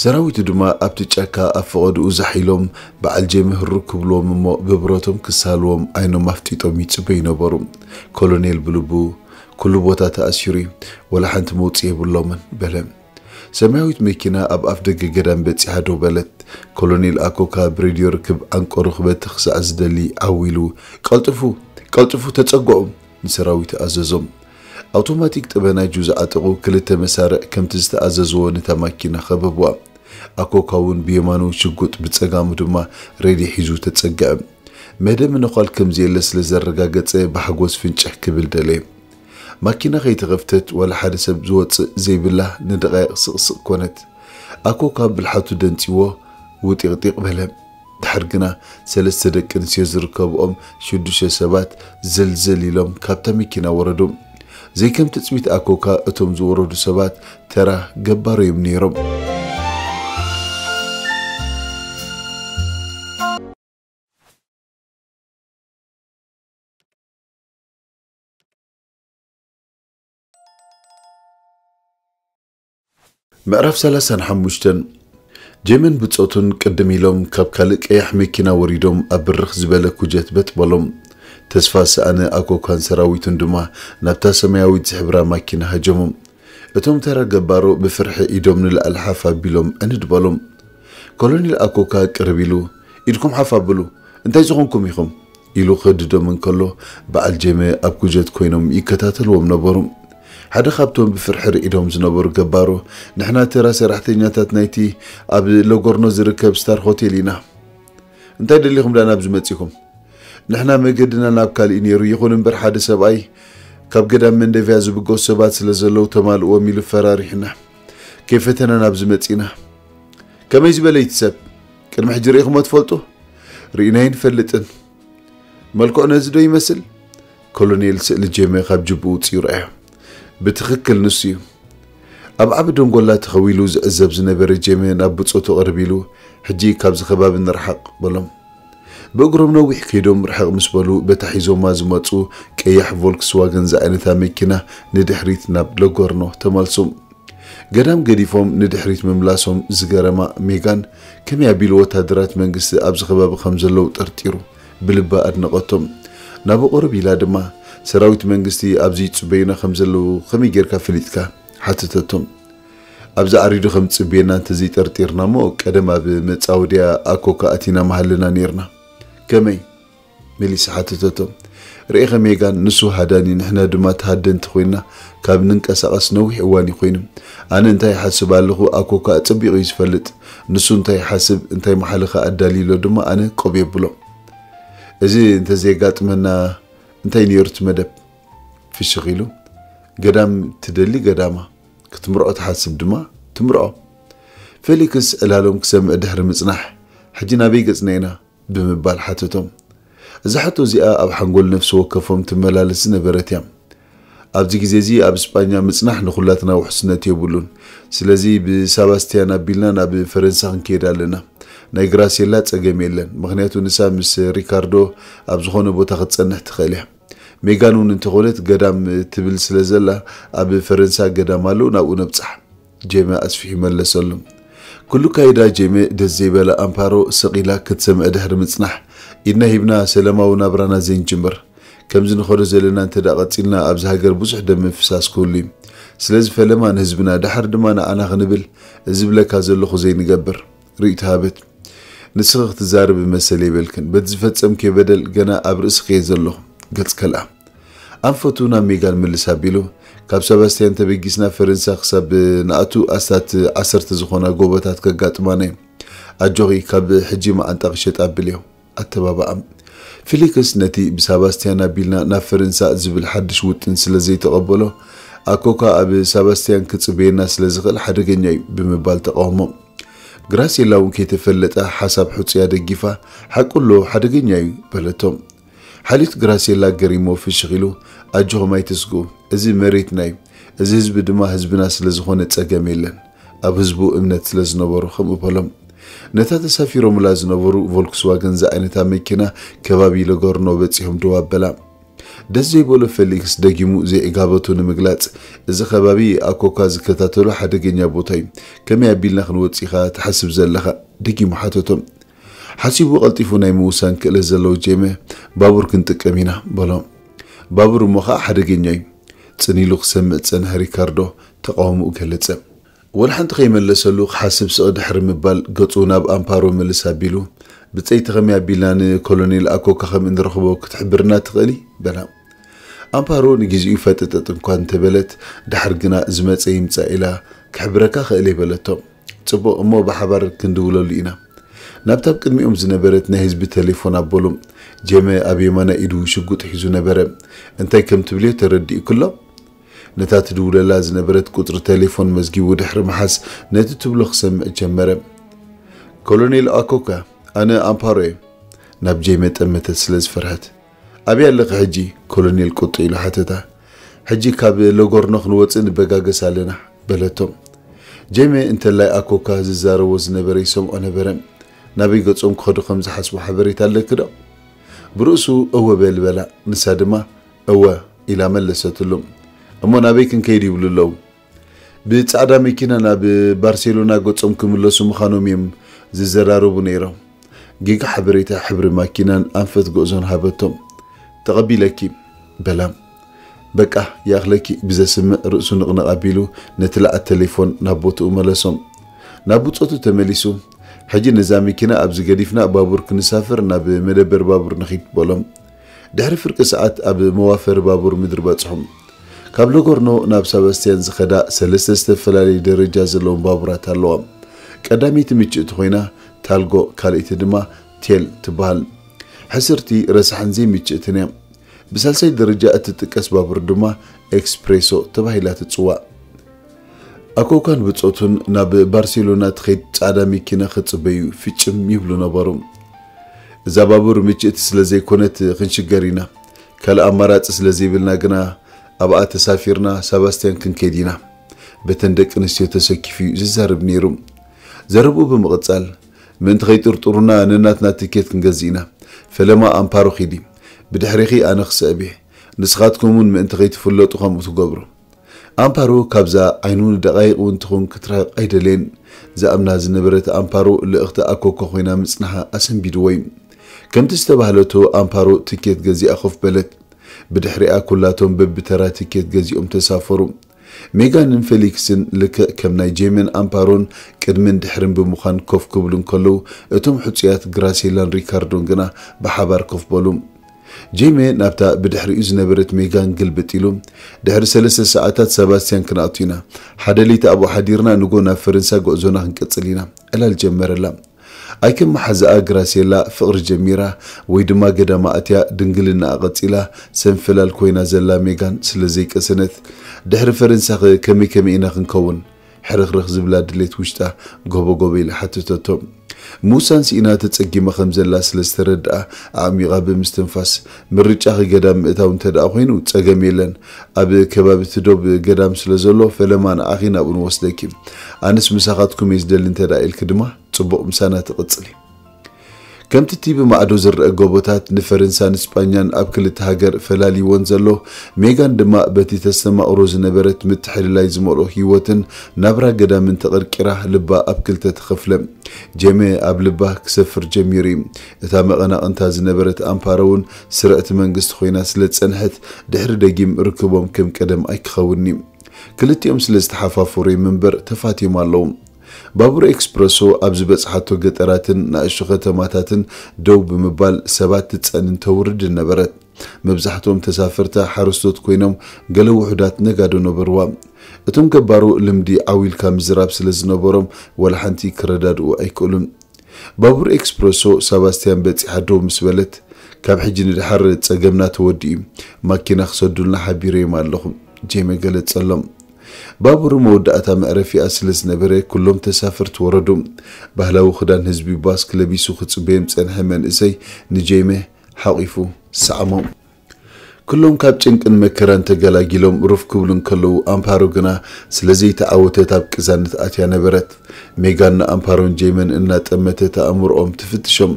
ሰራዊቱ ድማ ኣብቲ ጫካ ኣብ ፈቐድኡ ዛሕ ኢሎም፣ በዓል ጄሚ ህሩግ ክብልዎም እሞ ብብረቶም ክሳልዎም ዓይኖም ኣፍጢጦም ይጽበዩ ነበሩ። ኮሎኔል ብልቡ፣ "ኩሉ ቦታ ተኣሲሩ እዩ፣ ወላ ሓንቲ መውጽኢ የብሎምን" በለ። ሰማያዊት መኪና ኣብ ኣፍ ደገ ገዳም በጺሓ ደው በለት። ኮሎኔል ኣኮካ ብሬድዮ ርክብ ዓንቀሩ ክበቲ ክሳዕ ዝደሊ ዓው ኢሉ፣ "ቀልጥፉ! ቀልጥፉ! ተጸግዑ!" ንሰራዊቱ ኣዘዞም። ኣውቶማቲክ ጠበናጁ ዝዓጠቑ ክልተ መሳርዕ ከምቲ ዝተኣዘዝዎ ነታ ማኪና ከበብዋ። ኣኮካ እውን ብየማኑ ሽጉጥ ብጸጋሙ ድማ ሬድዮ ሒዙ ተጸግዐ። መደብ ነዃል ከም ዘየለ ስለ ዘረጋገጸ ብሓጎስ ፍንጭሕ ክብል ደለየ። ማኪና ከይተኸፍተት ዋላ ሓደ ሰብ ዝወጽእ ዘይብላ ንደቓይቕ ስቕስቕ ኮነት። ኣኮካ ብልሓቱ ደንጺዎ ውጢቕጢቕ በለ። ድሓር ግና ሰለስተ ደቂ ኣንስትዮ ዝርከብኦም ሽዱሽተ ሰባት ዘልዘል ኢሎም ካብታ መኪና ወረዱ። ዘይከም ትጽቢት ኣኮካ እቶም ዝወረዱ ሰባት ተራ ገባር እዮም ነይሮም። ምዕራፍ ሰላሳን ሓሙሽተን። ጄመን ብጾቱን ቅድም ኢሎም ካብ ካልእ ቀያሕ መኪና ወሪዶም ኣብ ብርኽ ዝበለ ኩጀት በጥ በሎም። ተስፋ ዝሰኣነ ኣኮካን ሰራዊቱን ድማ ናብታ ሰማያዊት ዝሕብራ ማኪና ሃጀሞም። እቶም ተራ ገባሮ ብፍርሒ ኢዶም ንላዕሊ ሓፍ ኣቢሎም ዕንድ በሎም። ኮሎኔል ኣኮካ ቅርብ ኢሉ፣ "ኢድኩም ሓፍ ኣብሉ፣ እንታይ ዝኾንኩም ኢኹም?" ኢሉ ክህድዶም እንከሎ፣ በዓል ጄመ ኣብ ኩጀት ኮይኖም ይከታተልዎም ነበሩ። ሓደ ካብቶም ብፍርሒ ርዒዶም ዝነበሩ ገባሮ፣ "ንሕና ተራ ሰራሕተኛታት ናይቲ ኣብ ሎጎርኖ ዝርከብ ስታር ሆቴል ኢና። እንታይ ደሊኹም ዳ ናብዚ መጺኹም? ንሕና መገድና ናብ ካልእ ነይሩ፣ ይኹን እምበር ሓደ ሰብኣይ ካብ ገዳም መንደቪያ ዝብገሱ ሰባት ስለ ዘለዉ ተማልእዎም ኢሉ ፈራሪሑና። ከይፈተና ናብዚ መጺና። ከመይ ዝበለ እቲ ሰብ? ቅድሚ ሕጂ ርኢኹሞ ትፈልጡ? ርኢናዮ ኣይንፈልጥን። መልክዑ ነዚ ዶ ይመስል?" ኮሎኔል ስእሊ ጄመ ካብ ጅብኡ ውጽኡ ረኣዮ። ብትኽክል ንሱ እዩ። ኣብ ዓቢ ደንጎላ ተኸዊሉ ዝዕዘብ ዝነበረ ጄመ ናብ ብጾቱ ቅርብ ኢሉ፣ "ሕጂ ካብዚ ከባቢ ንርሓቕ" በሎም። ብእግሮም ነዊሕ ከይዶም ርሕቕ ምስ በሉ፣ በታ ሒዞማ ዝመጹ ቀያሕ ቮልክስዋገን ዝዓይነታ መኪና ንድሕሪት ናብ ሎጎርኖ ተመልሱ። ገዳም ገዲፎም ንድሕሪት ምምላሶም ዝገረማ ሜጋን፣ ከመይ ኣቢሉ ወታደራት መንግስቲ ኣብዚ ከባቢ ከም ዘለዉ ጠርጢሩ ብልባ ኣድነቐቶም። ናብኡ ቅርብ ኢላ ድማ፣ "ሰራዊት መንግስቲ ኣብዚ ይጽበዩና ከም ዘለዉ ከመይ ጌርካ ፈሊጥካ?" ሓተተቶም። "ኣብዚ ዓሪዱ ከም ዝጽበየና እንተዘይጠርጢርና እሞ፣ ቀደም ኣብ መጻወድያ ኣኮካ ኣቲና ምሃለና ኔርና።" "ከመይ?" መሊሳ ሓተተቶ። "ርኢኸ ሜጋን፣ ንሱ ሃዳኒ፣ ንሕና ድማ ተሃደንቲ ኮይንና ካብ ንንቀሳቐስ ነዊሕ እዋን እዩ ኮይኑ። ኣነ እንታይ ይሓስብ ኣለኹ ኣኮካ ኣጸቢቑ እዩ ዝፈልጥ። ንሱ እንታይ ይሓስብ፣ እንታይ መሓለኻ ኣዳልዩሎ ድማ ኣነ ቆብ የብሎ። እዚ እንተዘየጋጥመና እንታይ ነይሩ እቲ መደብ?" ፍሽኽ ኢሉ፣ "ገዳም ትደሊ ገዳማ፣ ክትምርዖ ትሓስብ ድማ ትምርዖ።" ፌሊክስ ዕላሎም ክሰምዕ ድሕሪ ምጽናሕ፣ "ሕጂ ናበይ ገጽና ኢና?" ብምባል ሓተቶም። እዛ ሕቶ እዚኣ ኣብ ሓንጎል ነፍሲ ወከፎም ትመላለስ ዝነበረት እያ። ኣብዚ ግዜ እዚ ኣብ ስጳኛ ምጽናሕ ንኹላትና ውሕስነት የብሉን። ስለዚ ብሳባስቲያን ኣቢልና ናብ ፈረንሳ ክንከይድ ኣለና። ናይ ግራሴላ ጸገም የለን፣ ምኽንያቱ ንሳ ምስ ሪካርዶ ኣብ ዝኾነ ቦታ ክትጸንሕ ትኽእል እያ። ሜጋን እውን እንተኾነት ገዳም ትብል ስለ ዘላ፣ ኣብ ፈረንሳ ገዳም ኣሎ፣ ናብኡ ነብጻሕ። ጄመ ኣስፊሑ መለሰሉ። ኩሉ ካይዳ ጄመ ደስ ዘይበላ ኣምፓሮ ስቕ ኢላ ክትሰምዕ ድሕሪ ምጽናሕ፣ ኢድና ሂብና ሰላማዊ ናብራና ዘይንጅምር? ከምዚ ንኸዶ ዘለና እንተ ደኣ ቀጺልና ኣብዚ ሃገር ብዙሕ ደም ምፍሳስ ክህሉ እዩ። ስለዚ ፈለማ ንህዝብና ደሓር ድማ ንዓና ክንብል እዚ ዝብለካ ዘለኹ ዘይንገብር። ርእይቶ ሃበት። ንስኺ ክትዛረቢ መሰል የብልክን። በቲ ዝፈጸምክዮ በደል ገና ኣብ ርእስኺ እየ ዘለኹ። ገጽ ከልኣ። ኣንፈቱ ናብ ሜጋን ምልስ ኣቢሉ፣ ካብ ሰባስቲያን ተበጊስና ፈረንሳ ክሳብ ንኣቱ ኣስታት ዓሰርተ ዝኾና ጎቦታት ከጋጥማና እዩ። ኣጆኺ፣ ካብ ሕጂ መዓንጣ ክሸጥ ኣብልዮ። ኣተባብዓ። ፊሊክስ ነቲ ብሳባስቲያን ኣቢልና ናብ ፈረንሳ ዝብል ሓድሽ ውጥን ስለ ዘይተቐበሎ፣ ኣኮካ ኣብ ሳባስቲያን ክጽበየና ስለ ዝኽእል ሓደገኛ እዩ ብምባል ተቃወሞ። ግራሴላ እውን ከይተፈለጠ ሓሳብ ሕጹያ ደጊፋ፣ "ሓቁ ኣሎ፣ ሓደገኛ እዩ" በለቶ። ሓልዮት ግራሴላ ገሪሞ ፍሽኽ ኢሉ፣ "ኣጆኹም ኣይትስግኡ፣ እዚ መሬትና እዩ፣ እዚ ህዝቢ ድማ ህዝብና ስለ ዝኾነ ጸገም የለን፣ ኣብ ህዝቡ እምነት ስለ ዝነበሮ" ከምኡ በሎም። ነታ ተሳፊሮምላ ዝነበሩ ቮልክስዋገን ዝዓይነታ መኪና ከባቢ ሎጎርኖ በጺሖም ደው ኣበላ። ደስ ዘይበሎ ፌሊክስ ደጊሙ ዘይዕጋበቱ ንምግላጽ፣ "እዚ ከባቢ ኣኮካ ዝከታተሎ ሓደገኛ ቦታ እዩ፣ ከመይ ኣቢልና ክንወጽእ ኢኻ ትሓስብ ዘለኻ?" ደጊሙ ሓተቶም። ሓሲቡ ቀልጢፉ ናይ ምውሳን ክእለት ዘለዎ ጄመ፣ "ባቡር ክንጥቀም ኢና" በሎ። "ባቡር እሞ ኸኣ ሓደገኛ እዩ" ጽን ኢሉ ክሰምዕ ዝጸንሐ ሪካርዶ ተቃውሞኡ ገለጸ። ወላ ሓንቲ ከይመለሰሉ ክሓስብ ስቕ ድሕሪ ምባል ገጹ ናብ ኣምፓሮ ምልስ ኣቢሉ፣ "ብጸይቲ ከመይ ኣቢልና ንኮሎኔል ኣኮካ ከም እንረኽቦ ክትሕብርና ትኽእሊ?" በላ። ኣምፓሮ ንግዜኡ ፈጠጠጥ እኳ እንተበለት፣ ድሓር ግና "ዝመጸ ይምጻእ" ኢላ፣ "ክሕብረካ ክእል እየ" በለቶ። "ጽቡቕ፣ እሞ ብሓባር ክንድውለሉ ኢና።" ናብታ ኣብ ቅድሚኦም ዝነበረት ናይ ህዝቢ ቴሌፎን ኣበሉ። ጄመ ኣብ የማናይ ኢዱ ሽጉጥ ሒዙ ነበረ። እንታይ ከም ትብልዮ ተረዲእክሎ? ነታ ትድውለላ ዝነበረት ቁጽሪ ቴሌፎን መዝጊቡ ድሕሪ ምሓዝ፣ ነቲ ትብሎ ክሰምዕ ጀመረ። "ኮሎኔል ኣኮካ፣ ኣነ ኣምፓሮ እየ።" ናብ ጄመ ጠመተት ስለ ዝፈርሐት። "ኣበይ ኣለኺ ሕጂ?" ኮሎኔል ቁጥዕ ኢሉ ሓተታ። "ሕጂ ካብ ሎጎርኖ ክንወጽእ ንበጋገስ ኣለና" በለቶ። ጄመ እንተላይ ኣኮካ ዝዛረቦ ዝነበረ ይሰምዖ ነበረ። ናበይ ገጾም ክኸዱ ከም ዝሓስቡ ሓበሬታ ኣለኪ ዶ? ብርእሱ "እወ በል" በላ። ንሳ ድማ "እወ" ኢላ መለሰትሉ። "እሞ ናበይ ክንከይድ ይብሉ ኣለዉ?" ብጻዕዳ መኪና ናብ ባርሴሎና ገጾም ክምለሱ ምዃኖም እዮም ዝዘራረቡ ነይሮም። ጌጋ ሓበሬታ ሕብሪ ማኪናን ኣንፈት ጉዕዞን ሃበቶም። "ተቐቢለኪ" በላ። "በቃ ይኣኽለኪ" ብዘስምዕ ርእሱ ንቕንቕ ኣቢሉ ነቲ ለዓት ቴሌፎን ናብ ቦትኡ መለሶም። ናብ ብጾቱ ተመሊሱ፣ "ሕጂ ነዛ መኪና ኣብዚ ገዲፍና ባቡር ክንሳፈር ናብ መደበር ባቡር ንኺድ" በሎም። ድሕሪ ፍርቂ ሰዓት ኣብ መዋፈሪ ባቡር ምድሪ በጽሑ። ካብ ሎጎርኖ ናብ ሳባስቲያን ዝኸዳ ሰለስተ ዝተፈላለዩ ደረጃ ዘለዎም ባቡራት ኣለዋ። ቀዳመይቲ ምችእቲ ኮይና ታልጎ፣ ካልኣይቲ ድማ ቴል ትበሃል። ሕስርቲ ረሳሕን ዘይምችእትን እያ። ብሳልሳይ ደረጃ እትጥቀስ ባቡር ድማ ኤክስፕሬሶ ተባሂላ ትጽዋዕ። ኣኮኳን ብጾቱን ናብ ባርሴሎና ትኸይድ ጻዕዳ መኪና ክጽበዩ ፍጭም ይብሉ ነበሩ። "እዛ ባቡር ምችእቲ ስለ ዘይኮነት ክንሽገር ኢና። ካልእ ኣማራጺ ስለ ዘይብልና ግና ኣብኣ ተሳፊርና ሳባስቲያን ክንከይድ ኢና" በተን ደቂ ኣንስትዮ ተሰኪፉ እዩ ዝዛረብ ነይሩ። ዘረብኡ ብምቕጻል፣ "ምእንቲ ከይጥርጥሩና ነናትና ትኬት ክንገዝእ ኢና። ፈለማ ኣምፓሮ ኺዲ፣ ብድሕሪኺ ኣነ ክስዕብ እየ። ንስኻትኩም እውን ምእንቲ ከይትፍለጡ ከምኡ ትገብሩ።" ኣምፓሮ ካብዛ ዓይኑ ንደቓይቕ እውን ትኹን ክትርሕቕ ኣይደለየን። ዝኣምና ዝነበረት ኣምፓሮ ልእኽቲ ኣኮኮ ኮይና ምጽንሓ ኣሰንቢድዎ እዩ። ከምቲ ዝተባህለቶ ኣምፓሮ ትኬት ገዚኣ ኮፍ በለት። ብድሕሪኣ ኩላቶም በብተራ ትኬት ገዚኦም ተሳፈሩ። ሜጋንን ፌሊክስን ልክዕ ከም ናይ ጄመን ኣምፓሮን ቅድምን ድሕርን ብምዃን ኮፍ ክብሉ እንከለዉ፣ እቶም ሕጹያት ግራሴላን ሪካርዶን ግና ብሓባር ኮፍ በሉ። ጄሜ ናብታ ብድሕሪኡ ዝነበረት ሜጋን ግልብጥ ኢሉ፣ "ድሕሪ ሰለስተ ሰዓታት ሰባስቲያን ክንኣቱ ኢና። ሓደ ለይቲ ኣብኡ ሓዲርና ንጎ ናብ ፈረንሳ ጉዕዞና ክንቅጽል ኢና" ዕላል ጀመረላ። ኣይከም መሓዛኣ ግራሴላ ፍቕሪ ጀሚራ ወይ ድማ ገዳማ ኣትያ ድንግልናኣ ቀጺላ ሰንፈላል ኮይና ዘላ ሜጋን ስለ ዘይቀሰነት፣ "ድሕሪ ፈረንሳኸ ከመይ ከመይ ኢና ክንከውን?" ሕርኽርኽ ዝብላ ድሌት ውሽጣ ጎበጎበ ኢላ ሓተተቶ። ምውሳን ስኢና ተጸጊማ ከም ዘላ ስለ ዝተረድኣ፣ ኣዕሚቓ ብምስትንፋስ፣ "ምርጫኺ ገዳም ምእታው እንተ ደኣ ኮይኑ፣ ጸገም የለን። ኣብ ከባቢ እቲ ዶብ ገዳም ስለ ዘሎ፣ ፈለማ ንዓኺ ናብኡ ንወስደኪ። ኣነስ ምሳኻትኩም እየ ዝደሊ እንተ ደኣ ኢልኪ ድማ፣ ጽቡቕ፣ ምሳና ትቕጽሊ።" ከምቲ እቲ ብማዕዶ ዝረአ ጎቦታት ንፈረንሳን ስጳኛን ኣብ ክልተ ሃገር ፈላልይወን ዘሎ፣ ሜጋን ድማ በቲ ተስተማቕሮ ዝነበረት ምትሕልላይ ዝመልኦ ህይወትን ናብራ ገዳምን ተቐርቂራ ልባ ኣብ ክልተ ተኸፍለ። ጄሜ ኣብ ልባ ክሰፍር ጀሚሩ እዩ። እታ መቐናቕንታ ዝነበረት ኣምፓሮ እውን ስርዕቲ መንግስቲ ኮይና ስለ ዝጸንሐት፣ ድሕሪ ደጊም ርክቦም ከም ቀደም ኣይክኸውን እዩ። ክልቲኦም ስለ ዝተሓፋፈሩ እዮም እምበር ተፋትዮም ኣለዉ። ባቡር ኤክስፕረሶ ኣብ ዝበጽሓቶ ገጠራትን ንኣሽቱ ከተማታትን ደው ብምባል ሰባት ትጸንን ተውርድን ነበረት። መብዛሕትኦም ተሳፈርታ ሓረስቶት ኮይኖም፣ ገለ ውሑዳት ነጋዶ ነበርዋ። እቶም ገባሩ ልምዲ ዓው ኢልካ ምዝራብ ስለ ዝነበሮም፣ ወላ ሓንቲ ክረዳድኡ ኣይክእሉን። ባቡር ኤክስፕረሶ ሳባስቲያን በጺሓ ደው ምስ በለት፣ "ካብ ሕጂ ንደሓር ጸገምና ተወዲኡ፣ ማኪና ክሰዱልና ሓቢረዮም ኣለኹ" ጄሜ ገለጸሎም። ባቡር መወዳእታ መዕረፊኣ ስለ ዝነበረ፣ ኩሎም ተሳፈርቲ ወረዱ። ባህላዊ ክዳን ህዝቢ ባስክ ለቢሱ ክጽበዮም ዝጸንሐ መንእሰይ ንጄሜ ሓቒፉ ሰዓሞ። ኩሎም ካብ ጭንቅን መከራን ተገላጊሎም ሩፍ ክብሉ እንከለዉ፣ ኣምፓሮ ግና ስለ ዘይተዓወተት ኣብ ቅዛነት ኣትያ ነበረት። ሜጋን ንኣምፓሮን ጄመን እናጠመተት ኣእምሮኦም ትፍትሾም።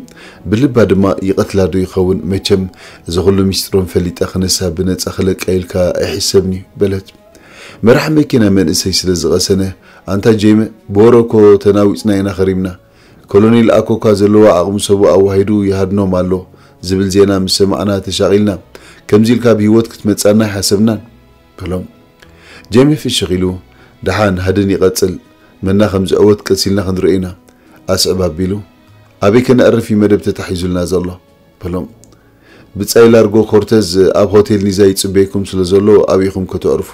ብልባ ድማ፣ "ይቐትላ ዶ ይኸውን? መቸም እዚ ኹሉ ሚስጥሮም ፈሊጠ ክነሳ ብነጻ ክለቃ ኢልካ ኣይሕሰብን እዩ" በለት። መራሕ መኪና መንእሰይ ስለ ዝቐሰነ፣ "ኣንታ ጄመ፣ ብወረ እኮ ተናዊጽና ኢና ኸሪምና። ኮሎኔል ኣኮካ ዘለዎ ዓቕሚ ሰቡ ኣዋሂዱ ይሃድኖም ኣሎ ዝብል ዜና ምስ ሰማዕና ተሻቒልና፣ ከምዚ ኢልካ ብህይወት ክትመጻና ኣይሓሰብናን" በሎም። ጄሜ ፍሽኽ ኢሉ፣ "ደሓን ሃድን ይቐጽል፣ መና ከም ዝዕወት ቀስ ኢልና ክንርኢ ኢና" ኣስዕብ ኣቢሉ፣ "ኣበይ ከነዕርፍ እዩ መደብ ተታሒዙልና ዘሎ?" በሎም። "ብጻይ ላርጎ ኮርተዝ ኣብ ሆቴል ኒዛ ይጽበየኩም ስለ ዘሎ ኣብኢኹም ከተዕርፉ"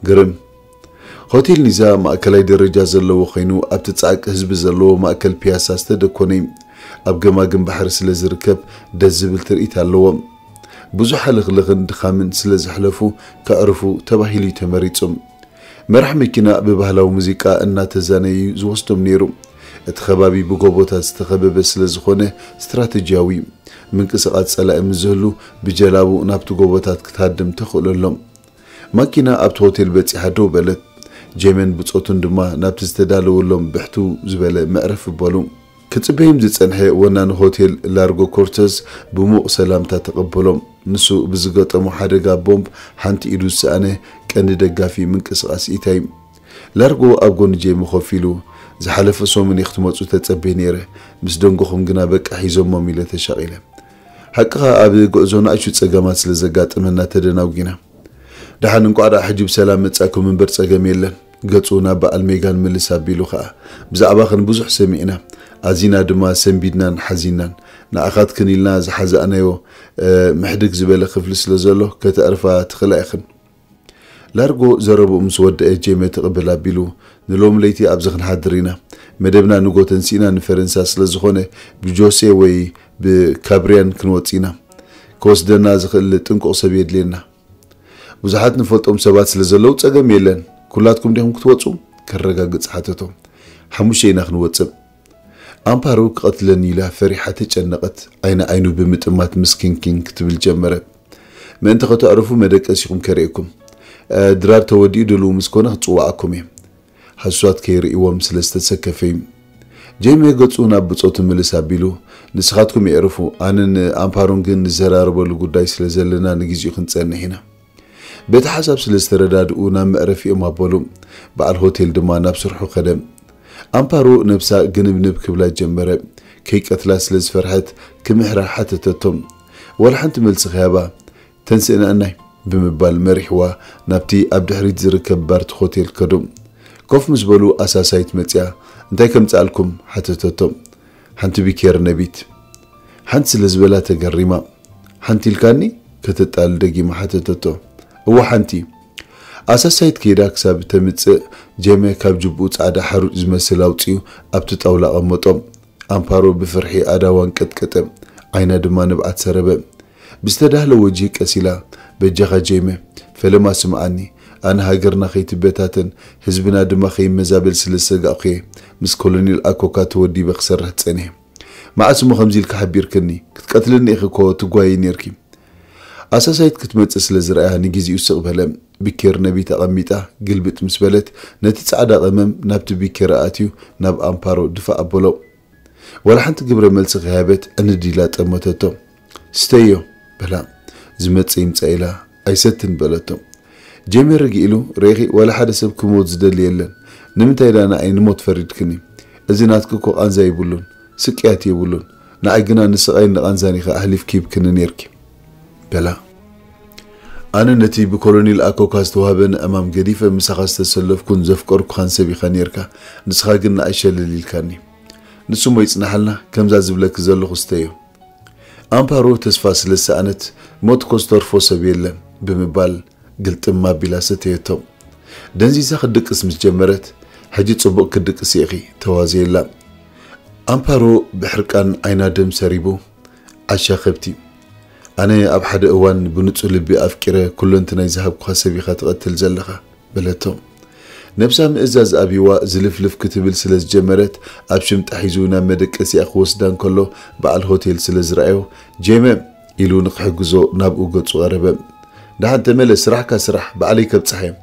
ግርም። ሆቴል ኒዛ ማእከላይ ደረጃ ዘለዎ ኮይኑ፣ ኣብቲ ጻዕቂ ህዝቢ ዘለዎ ማእከል ፒያሳ ዝተደኮነ እዩ። ኣብ ገማግም ባሕሪ ስለ ዝርከብ፣ ደስ ዝብል ትርኢት ኣለዎ። ብዙሕ ሕልኽልኽን ድኻምን ስለ ዘሕለፉ፣ ከዕርፉ ተባሂሉ እዩ ተመሪጹ። መራሕ መኪና ብባህላዊ ሙዚቃ እናተዛነዩ ዝወስዶም ነይሩ። እቲ ከባቢ ብጎቦታት ዝተኸበበ ስለ ዝኾነ፣ ስትራተጂያዊ እዩ። ምንቅስቓስ ጸላኢ ምስ ዝህሉ፣ ብጀላቡ ናብቲ ጎቦታት ክትሃድም ተኽእሎ ኣሎ። ማኪና ኣብቲ ሆቴል በጺሓ ደው በለት። ጄመን ብጾቱን ድማ ናብቲ ዝተዳለወሎም ብሕትው ዝበለ መዕረፊ በሉ። ክጽበዮም ዝጸንሐ ወናኒ ሆቴል ላርጎ ኮርተዝ ብሙቕ ሰላምታ ተቐበሎም። ንሱ ብዝገጠሞ ሓደጋ ቦምብ ሓንቲ ኢዱ ዝሰኣነ ቀንዲ ደጋፊ ምንቅስቓስ ኢታይ። ላርጎ ኣብ ጎኒ ጄሚ ኮፍ ኢሉ፣ "ዝሓለፈ ሰሙን እየ ክትመጹ ተጸብየ ነይረ፣ ምስ ደንጎኹም ግና በቃ ሒዞሞም" ኢለ ተሻቒለ። ሓቅኻ ኣብ ጉዕዞ ንኣሽቱ ጸገማት ስለ ዘጋጠመና ተደናጒና። "ደሓን እንቋዕ ደኣ ሕጂ ብሰላም መጻእኩም እምበር ጸገም የለን" ገጹ ናብ በዓል ሜጋን ምልስ ኣቢሉ ኸኣ፣ "ብዛዕባኽን ብዙሕ ሰሚዕና፣ ኣዚና ድማ ሰንቢድናን ሓዚናን። ንኣኻትክን ኢልና ዝሓዛእናዮ፣ እ፣ ምሕድግ ዝበለ ክፍሊ ስለ ዘሎ ከተዕርፋ ትኽእላ ኢኽን።" ላርጎ ዘረብኡ ምስ ወደአ ጄመ ትቕብል ኣቢሉ፣ "ንሎም ለይቲ ኣብዚ ክንሓድር ኢና። መደብና ንጎ ተንሲእና ንፈረንሳ ስለ ዝኾነ ብጆሴ ወይ ብካብሪያን ክንወጽእ ኢና። ክወስደና ዝኽእል ጥንቁቕ ሰብ የድልየና። ብዙሓት ንፈልጦም ሰባት ስለ ዘለዉ ጸገም የለን። ኩላትኩም ዲኹም ክትወጹ?" ከረጋግጽ ሓተቶ። "ሓሙሽተ ኢና ክንወጽእ።" ኣምፓሮ ክቐትለኒ ኢላ ፈሪሓ ተጨነቐት። ዓይኒ ዓይኑ ብምጥማት ምስኪንኪን ክትብል ጀመረ። "ምእንቲ ከተዕርፉ መደቀሲኹም ከርእየኩም። እ፣ ድራር ተወዲኡ ድልው ምስ ኮነ ክጽውዓኩም እየ።" ሃሱሳት ከይርእይዎም ስለ ዝተሰከፈ እዩ። ጄሚ ገጹ ናብ ብጾቱ ምልስ ኣቢሉ፣ "ንስኻትኩም የዕርፉ፣ ኣነን ኣምፓሮን ግን ንዘራረበሉ ጉዳይ ስለ ዘለና ንግዜኡ ክንጸንሕ ኢና።" በቲ ሓሳብ ስለ ዝተረዳድኡ ናብ መዕረፊኦም ኣበሉ። በዓል ሆቴል ድማ ናብ ስርሑ ከደ። ኣምፓሮ ነብሳ ግንብንብ ክብላ ጀመረ። ከይቀትላ ስለ ዝፈርሐት ክምሕራ ሓተተቶም። ዋላ ሓንቲ መልሲ ከይሃባ፣ "ተንስእና እናይ" ብምባል መሪሕዋ ናብቲ ኣብ ድሕሪት ዝርከብ ባር እቲ ሆቴል ከዱ። ኮፍ ምስ በሉ ኣሳሳይት መጽያ፣ "እንታይ ከምጽኣልኩም?" ሓተተቶም። "ሓንቲ ቢኬር ነቢት" ሓንቲ ስለ ዝበላ ተገሪማ። "ሓንቲ ኢልካኒ?" ከተጣል ደጊማ ሓተተቶ። "እወ ሓንቲ።" ኣሳሳይት ከይዳ ክሳብ ተምጽእ ጄመ ካብ ጅብኡ ጻዕዳ ሓሩጭ ዝመስል ኣውጺኡ ኣብቲ ጣውላ ኣቐመጦ። ኣምፓሮ ብፍርሒ ኣእዳዋ ኣንቀጥቀጠ፣ ዓይና ድማ ንብዓት ሰረበ። ብዝተዳህለ ወጅሂ ቀስ ኢላ፣ "በጃኻ ጄመ፣ ፈለማ ስምዓኒ፣ ኣነ ሃገርና ከይትበታተን፣ ህዝብና ድማ ከይመዛበል ስለ ዝሰጋእኩ እየ ምስ ኮሎኔል ኣኮካ ተወዲበ ክሰርሕ ጸኒሐ። መዓስ እሞ ከምዚ ኢልካ ሓቢርክኒ? ክትቀትልኒ ኢኺ እኮ ትጓየይ ኔርኪ።" ኣሳሳይት ክትመጽእ ስለ ዝረኣያ ንግዜኡ ስቕ በለ። ቢኬር ነቢት ኣቐሚጣ ግልብጥ ምስ በለት፣ ነቲ ጻዕዳ ቀመም ናብቲ ቢኬር ኣእትዩ ናብ ኣምፓሮ ድፋእ ኣበሎ። ዋላ ሓንቲ ግብረ መልሲ ከይሃበት ዕንድ ኢላ ጠመተቶ። "ስተዮ" በላ። "ዝመጽእ ይምጻእ" ኢላ ኣይሰትን በለቶ። ጄመ ርግእ ኢሉ፣ "ርኢኺ፣ ዋላ ሓደ ሰብ ክሞት ዝደሊ የለን። ንምንታይ ደኣ ንዓይ ንሞት ፈሪድክኒ? እዚ ናትኪ እኮ ቃንዛ የብሉን፣ ስቅያት የብሉን። ንዓይ ግና ንስቓይን ንቓንዛን ኢኺ ኣሕሊፍኪ ሂብክኒ ኔርኪ" በላ። "ኣነ ነቲ ብኮሎኔል ኣኮካ ዝተዋህበኒ ዕማም ገዲፈ ምሳኻ ዝተሰለፍኩን ዘፍቀርኩኻን ሰብ ኢኻ ኔርካ። ንስኻ ግን ንዓይ ሸለል ኢልካኒ። ንሱ እሞ ይጽናሓልና፣ ከምዛ ዝብለኪ ዘለኹ ስተዮ።" ኣምፓሮ ተስፋ ስለ ዝሰኣነት፣ "ሞት እኮ ዝተርፎ ሰብ የለን" ብምባል ግልጥም ኣቢላ ሰተየቶ። ደንዚዛ ክትድቅስ ምስ ጀመረት፣ "ሕጂ ጽቡቕ ክትድቅሲ ኢኺ" ተዋዘየላ። ኣምፓሮ ብሕርቃን ዓይና ደም ሰሪቡ፣ "ዓሻ ከብቲ፣ ኣነ ኣብ ሓደ እዋን ብንጹህ ልቢ ኣፍቂረ ኩለንትናይ ዝሃብኩኻ ሰብ ኢኻ ትቐትል ዘለኻ" በለቶ። ነብሳ ምእዛዝ ኣብይዋ ዝልፍልፍ ክትብል ስለ ዝጀመረት፣ ኣብ ሽምጣ ሒዙ ናብ መደቀሲኣ ክወስዳ እንከሎ፣ በዓል ሆቴል ስለ ዝረኣዮ፣ "ጄመ" ኢሉ ንክሕግዞ ናብኡ ገጹ ቀረበ። "ደሓን ተመለስ፣ ስራሕካ ስራሕ፣ ባዕለይ ከብጽሓ እየ።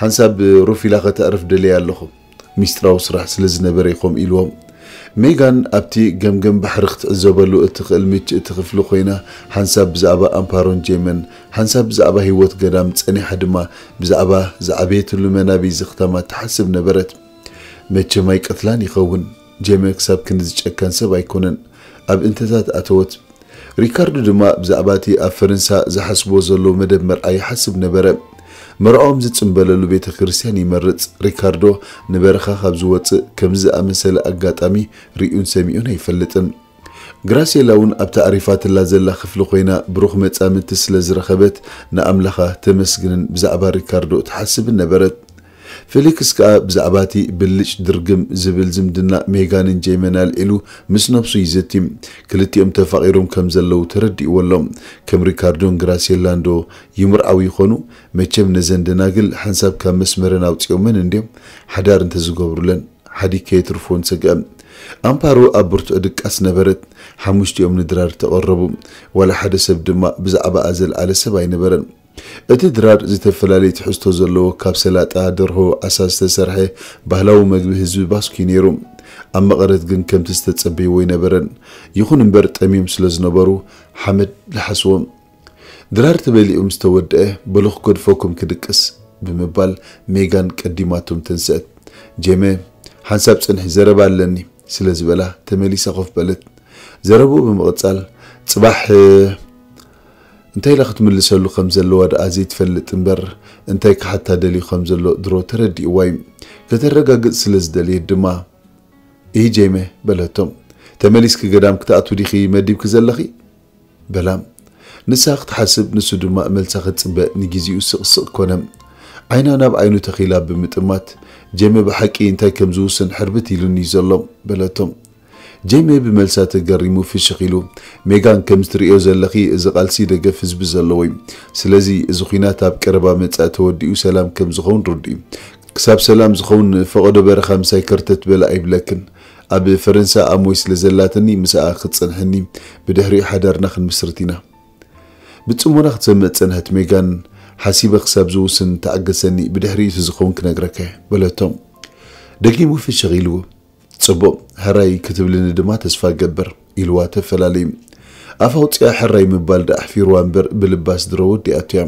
ሓንሳብ ሩፍ ኢላ ከተዕርፍ ደልየ ኣለኹ። ሚስጥራዊ ስራሕ ስለ ዝነበረ እዩ ከምኡ ኢልዎ።" ሜጋን ኣብቲ ገምገም ባሕሪ ክትዕዘበሉ እትኽእል ምችእቲ ክፍሊ ኮይና፣ ሓንሳብ ብዛዕባ ኣምፓሮን ጄመን፣ ሓንሳብ ብዛዕባ ህይወት ገዳም፣ ጸኒሓ ድማ ብዛዕባ ዝዓበየትሉ መናቢ ዝኽታማ ትሓስብ ነበረት። "መቸም ኣይቀትላን ይኸውን፣ ጄመ ክሳብ ክንድዚ ጨካን ሰብ ኣይኮነን" ኣብ እንተታት ኣተወት። ሪካርዶ ድማ ብዛዕባ እቲ ኣብ ፈረንሳ ዝሓስብዎ ዘለዉ መደብ መርዓ ይሓስብ ነበረ። መርዓኦም ዝጽምበለሉ ቤተ ክርስቲያን ይመርጽ። ሪካርዶ ንበረኻ ካብ ዝወጽእ ከምዚ ዝኣመሰለ ኣጋጣሚ ርእዩን ሰሚዑን ኣይፈልጥን። ግራሴላ እውን ኣብታ ኣሪፋትላ ዘላ ክፍሊ ኮይና ብሩኽ መጻምድቲ ስለ ዝረኸበት ንኣምላኻ ተመስግንን ብዛዕባ ሪካርዶ ትሓስብን ነበረት። ፌሊክስ ከኣ ብዛዕባ እቲ ብልጭ ድርግም ዝብል ዝምድና ሜጋንን ጄመን ኣልዒሉ ምስ ነብሱ ይዘቲ። ክልቲኦም ተፋቒሮም ከም ዘለዉ ተረዲእዎ ኣሎ። ከም ሪካርዶን ግራሴላን ዶ ይምርዓው ይኾኑ? መቸም ነዘን ደናግል ሓንሳብ ካብ መስመረን ኣውጺኦመን እንድዮም ሓዳር እንተዝገብሩለን። ሓዲግ ከየትርፎን ሰግአ። ኣምፓሮ ኣብ ብርቱዕ ድቃስ ነበረት። ሓሙሽቲኦም ንድራር ተቐረቡ። ዋላ ሓደ ሰብ ድማ ብዛዕባኣ ዘልዓለ ሰብ ኣይነበረን። እቲ ድራር ዝተፈላለየ ትሕዝቶ ዘለዎ ካብ ሰላጣ፣ ደርሆ፣ ዓሳ ዝተሰርሐ ባህላዊ መግቢ ህዝቢ ባስኩ እዩ ነይሩ። ኣብ መቐረት ግን ከምቲ ዝተጸበይዎ ኣይነበረን። ይኹን እምበር ጠምዮም ስለ ዝነበሩ ሓመድ ለሓስዎም። ድራር ተበሊዑ ምስ ተወድአ፣ "በሉ ክገድፈኩም ክድቅስ" ብምባል ሜጋን ቀዲማቶም ተንስአት። ጄመ፣ ሓንሳብ ጽንሒ፣ ዘረባ ኣለኒ፣ ስለ ዝበላ ተመሊሳ ኮፍ በለት። ዘረብኡ ብምቕጻል፣ ጽባሕ እንታይ ኢላ ክትምልሰሉ ከም ዘለዋ ደኣ ዘይትፈልጥ እምበር፣ እንታይ ክሓታ ደልዩ ከም ዘሎ ድሮ ተረዲእዋ እዩ። ከተረጋግጽ ስለ ዝደለየት ድማ፣ "እሂ ጄመ" በለቶ። "ተመሊስኪ ገዳም ክትኣትዊ ዲኺ መዲብኪ ዘለኺ?" በላ። ንሳ ክትሓስብ፣ ንሱ ድማ መልሳ ክጽበ ንግዜኡ ስቕስቕ ኮነ። ዓይና ናብ ዓይኑ ተኺላ ብምጥማት፣ "ጄመ ብሓቂ እንታይ ከም ዝውስን ሕርብት ኢሉኒ እዩ ዘሎ" በለቶ። ጄመ ብመልሳ ተገሪሙ ፍሽኽ ኢሉ፣ "ሜጋን ከምዚ ትርእዮ ዘለኺ እዚ ቃልሲ ደገፍ ህዝቢ ዘለዎ እዩ። ስለዚ እዚ ኲናት ኣብ ቀረባ መጻኢ ተወዲኡ ሰላም ከም ዝኸውን ርዱእ እዩ። ክሳብ ሰላም ዝኸውን ፈቐዶ በረኻ ምሳይ ከርተት በለ ኣይብለክን። ኣብ ፈረንሳ ኣሞይ ስለ ዘላትኒ ምስኣ ክትጸንሕኒ፣ ብድሕሪኡ ሓዳርና ክንምስርት ኢና።" ብጽሞና ክትሰምዕ ጸንሐት ሜጋን። "ሓሲበ ክሳብ ዝውስን ተዓገሰኒ፣ ብድሕሪኡ እቲ ዝኸውን ክነግረካ እየ" በለቶ። ደጊሙ ፍሽኽ ኢሉ፣ "ጽቡቕ፣ ሕራይ ክትብልኒ ድማ ተስፋ እገብር" ኢልዋ ተፈላለዩ። ኣፍ ኣውጺኣ ሕራይ ምባል ደኣ ኣሕፊርዋ እምበር ብልባስ ድሮ ወዲኣቶ እያ።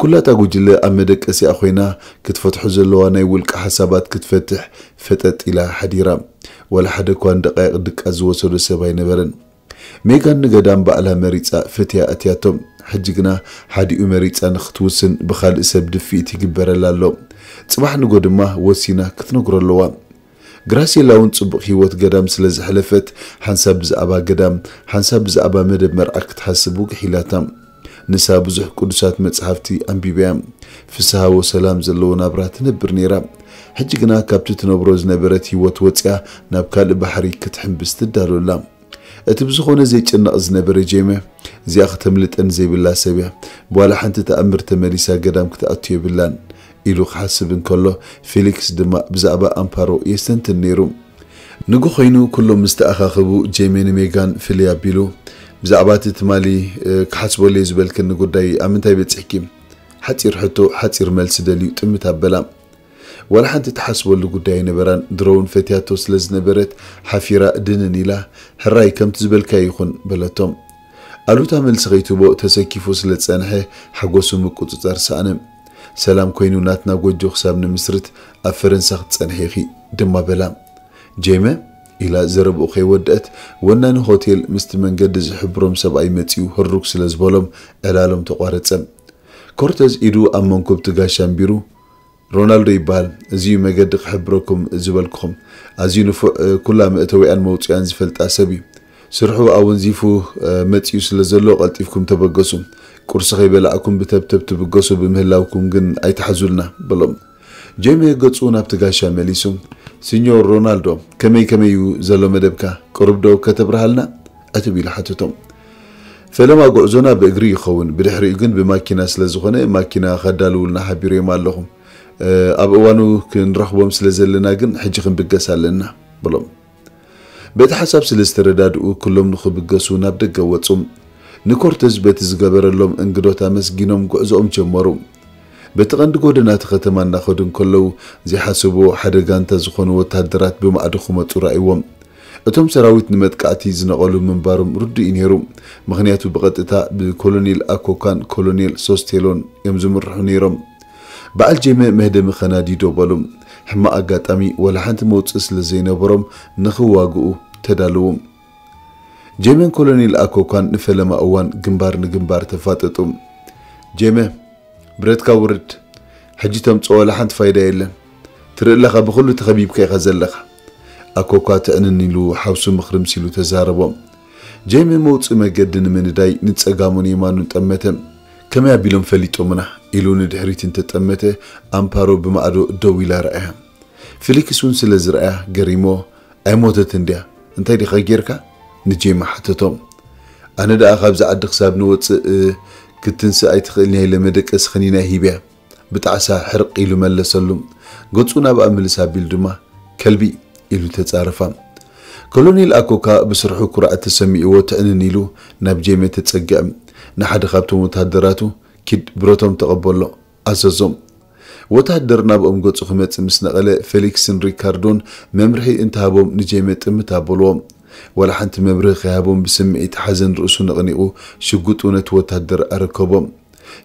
ኩላታ ጉጅለ ኣብ መደቀሲኣ ኮይና ክትፈትሖ ዘለዋ ናይ ውልቂ ሓሳባት ክትፈትሕ ፈጠጥ ኢላ ሓዲራ። ዋላ ሓደ እኳ ንደቃይቕ ድቃስ ዝወሰዶ ሰብ ኣይነበረን። ሜጋን ንገዳም ባዕላ መሪጻ ፈትያ ኣትያቶ። ሕጂ ግና ሓዲኡ መሪጻ ንክትውስን ብኻልእ ሰብ ድፍኢት ይግበረላ ኣሎ። ጽባሕ ንጎ ድማ ወሲና ክትነግሮ ኣለዋ። ግራሴላ እውን ጽቡቕ ህይወት ገዳም ስለ ዘሕለፈት፣ ሓንሳብ ብዛዕባ ገዳም፣ ሓንሳብ ብዛዕባ መደብ መርዓ ክትሓስብ ውግሕ ኢላታ። ንሳ ብዙሕ ቅዱሳት መጽሓፍቲ ኣንቢበያ። ፍስሃ ወሰላም ዘለዎ ናብራ ትነብር ነይራ። ሕጂ ግና ካብቲ ትነብሮ ዝነበረት ህይወት ወጺኣ ናብ ካልእ ባሕሪ ክትሕምብስ ትዳሎ ኣላ። እቲ ብዝኾነ ዘይጭነቕ ዝነበረ ጄመ፣ እዚኣ ከተምልጠኒ ዘይብላ ሰብ እያ። ብዋላ ሓንቲ ተኣምር ተመሊሳ ገዳም ክትኣቱ የብላን ኢሉ ክሓስብ እንከሎ፣ ፌሊክስ ድማ ብዛዕባ ኣምፓሮ የስተንትን ነይሩ። ንግሆ ኮይኑ ኩሎም ምስ ተኣኻኸቡ፣ ጄመ ንሜጋን ፍልይ ኣቢሉ፣ "ብዛዕባ እቲ ትማሊ፣ እ፣ ክሓስበሉ እየ ዝበልክኒ ጉዳይ ኣብ ምንታይ በጺሕኪ?" ሓጺር ሕቶ፣ ሓጺር መልሲ ደልዩ ጥምት ኣበላ። ዋላ ሓንቲ ትሓስበሉ ጉዳይ ኣይነበራን። ድሮ እውን ፈትያቶ ስለ ዝነበረት፣ ሓፊራ ድንን ኢላ፣ "ሕራይ፣ ከምቲ ዝበልካዮ ይኹን" በለቶ። ኣሉታ መልሲ ከይትህቦ ተሰኪፉ ስለ ዝጸንሐ፣ ሓጎሱ ምቁጽጻር ሰኣነ። "ሰላም ኮይኑ ናትና ጎጆ ክሳብ ንምስርት ኣብ ፈረንሳ ክትጸንሒ ኢኺ" ድማ በላ። "ጄመ?" ኢላ ዘረብኡ ከይወደአት፣ ወናኒ ሆቴል ምስቲ መንገዲ ዝሕብሮም ሰብኣይ መጺኡ ህሩግ ስለ ዝበሎም፣ ዕላሎም ተቋረጸ። ኮርተዝ ኢዱ ኣብ መንኩብ እቲ ጋሻ ኣንቢሩ፣ "ሮናልዶ ይበሃል። እዚ እዩ መገዲ ክሕብረኩም ዝበልኩኹም። ኣዝዩ ንፉዕ፣ እ፣ ኩላ መእተዊኣን መውጽኢኣን ዝፈልጣ ሰብ እዩ። ስርሑ ኣወንዚፉ፣ እ፣ መጺኡ ስለ ዘሎ ቀልጢፍኩም ተበገሱ። ቁርሲ ከይበላዕኩም ብተብተብ ትብገሱ ብምህላውኩም ግን ኣይትሓዙልና" በሎም። ጄሜ ገጹ ናብቲ ጋሻ መሊሱ፣ "ሲኞር ሮናልዶ፣ ከመይ ከመይ እዩ ዘሎ መደብካ? ቅሩብ ዶ ከተብርሃልና?" ዕትብ ኢሉ ሓተቶም። "ፈለማ ጉዕዞና ብእግሪ ይኸውን፣ ብድሕሪኡ ግን ብማኪና ስለ ዝኾነ ማኪና ከዳልውልና ሓቢሮም ኣለኹ። እ፣ ኣብ እዋኑ ክንረኽቦም ስለ ዘለና ግን ሕጂ ክንብገስ ኣለና" በሎም። በቲ ሓሳብ ስለ ዝተረዳድኡ፣ ኩሎም ንኽብገሱ ናብ ደገ ወጹ። ንኮርተዝ በቲ ዝገበረሎም እንግዶት ኣመስጊኖም ጉዕዞኦም ጀመሩ። በቲ ቀንዲ ጎደና እቲ ከተማ እናኸዱ እንከለዉ፣ ዘይሓሰብዎ ሓደ ጋንታ ዝኾኑ ወተሃደራት ብማዕዶ ክመጹ ረኣይዎም። እቶም ሰራዊት ንመጥቃዕቲ ዝነቐሉ ምንባሮም ርዱእ እዩ ነይሩ፣ ምኽንያቱ ብቐጥታ ብኮሎኔል ኣኮካን ኮሎኔል ሶስቴሎን እዮም ዝምርሑ ነይሮም። በዓል ጄመ መህደሚ ከናዲ ደው በሉ። ሕማቕ ኣጋጣሚ፣ ዋላ ሓንቲ መውጽኢ ስለ ዘይነበሮም፣ ንኽዋግኡ ተዳለዉ። ጄመን ኮሎኔል ኣኮካን ንፈለማ እዋን ግንባር ንግንባር ተፋጠጡ። "ጄመ፣ ብረትካ ውርድ። ሕጂ ተምጽኦ ዋላ ሓንቲ ፋይዳ የለን። ትርኢ ኣለኻ፣ ብኹሉ ተኸቢብካ ኢኻ ዘለኻ" ኣኮካ ትዕንን ኢሉ ሓውሱ ምኽርምስ ኢሉ ተዛረቦ። ጄመ መውጽኢ መገዲ ንምንዳይ ንጸጋሙን የማኑን ጠመተ። "ከመይ ኣቢሎም ፈሊጦምና?" ኢሉ ንድሕሪት እንተጠመተ፣ ኣምፓሮ ብማዕዶ ደው ኢላ ረኣያ። ፊሊክስ እውን ስለ ዝረኣያ ገሪሞ፣ "ኣይሞተትን ድያ? እንታይ ዲኻ ጌርካ?" ንጄማ ሓተቶ። "ኣነ ደኣ ካብዚ ዓዲ ክሳብ ንወጽእ፣ እ፣ ክትንስእ ኣይትኽእልን እያ ኢለ መደቀሲ ክኒና ሂበያ። ብጣዕሳ ሕርቕ ኢሉ መለሰሉ። ገጹ ናብኣ ምልስ ኣቢሉ ድማ፣ 'ከልቢ!' ኢሉ ተጻረፋ። ኮሎኔል ኣኮካ ብስርሑ ኩርዓት ተሰሚዕዎ ትዕንን ኢሉ ናብ ጄሜ ተጸግዐ። ንሓደ ካብቶም ወተሃደራቱ፣ "ኪድ ብረቶም ተቐበሎ" ኣዘዞም። ወተሃደር ናብኦም ገጹ ክመጽእ ምስ ነቐለ፣ ፌሊክስን ሪካርዶን መምርሒ እንተሃቦም ንጄሜ ጥምት ኣበልዎ። ዋላ ሓንቲ መብርሂ ከይሃቦም ብስምዒት ሓዘን ርእሱ ነቕኒቑ ሽጉጡ ነቲ ወተሃደር ኣረከቦ።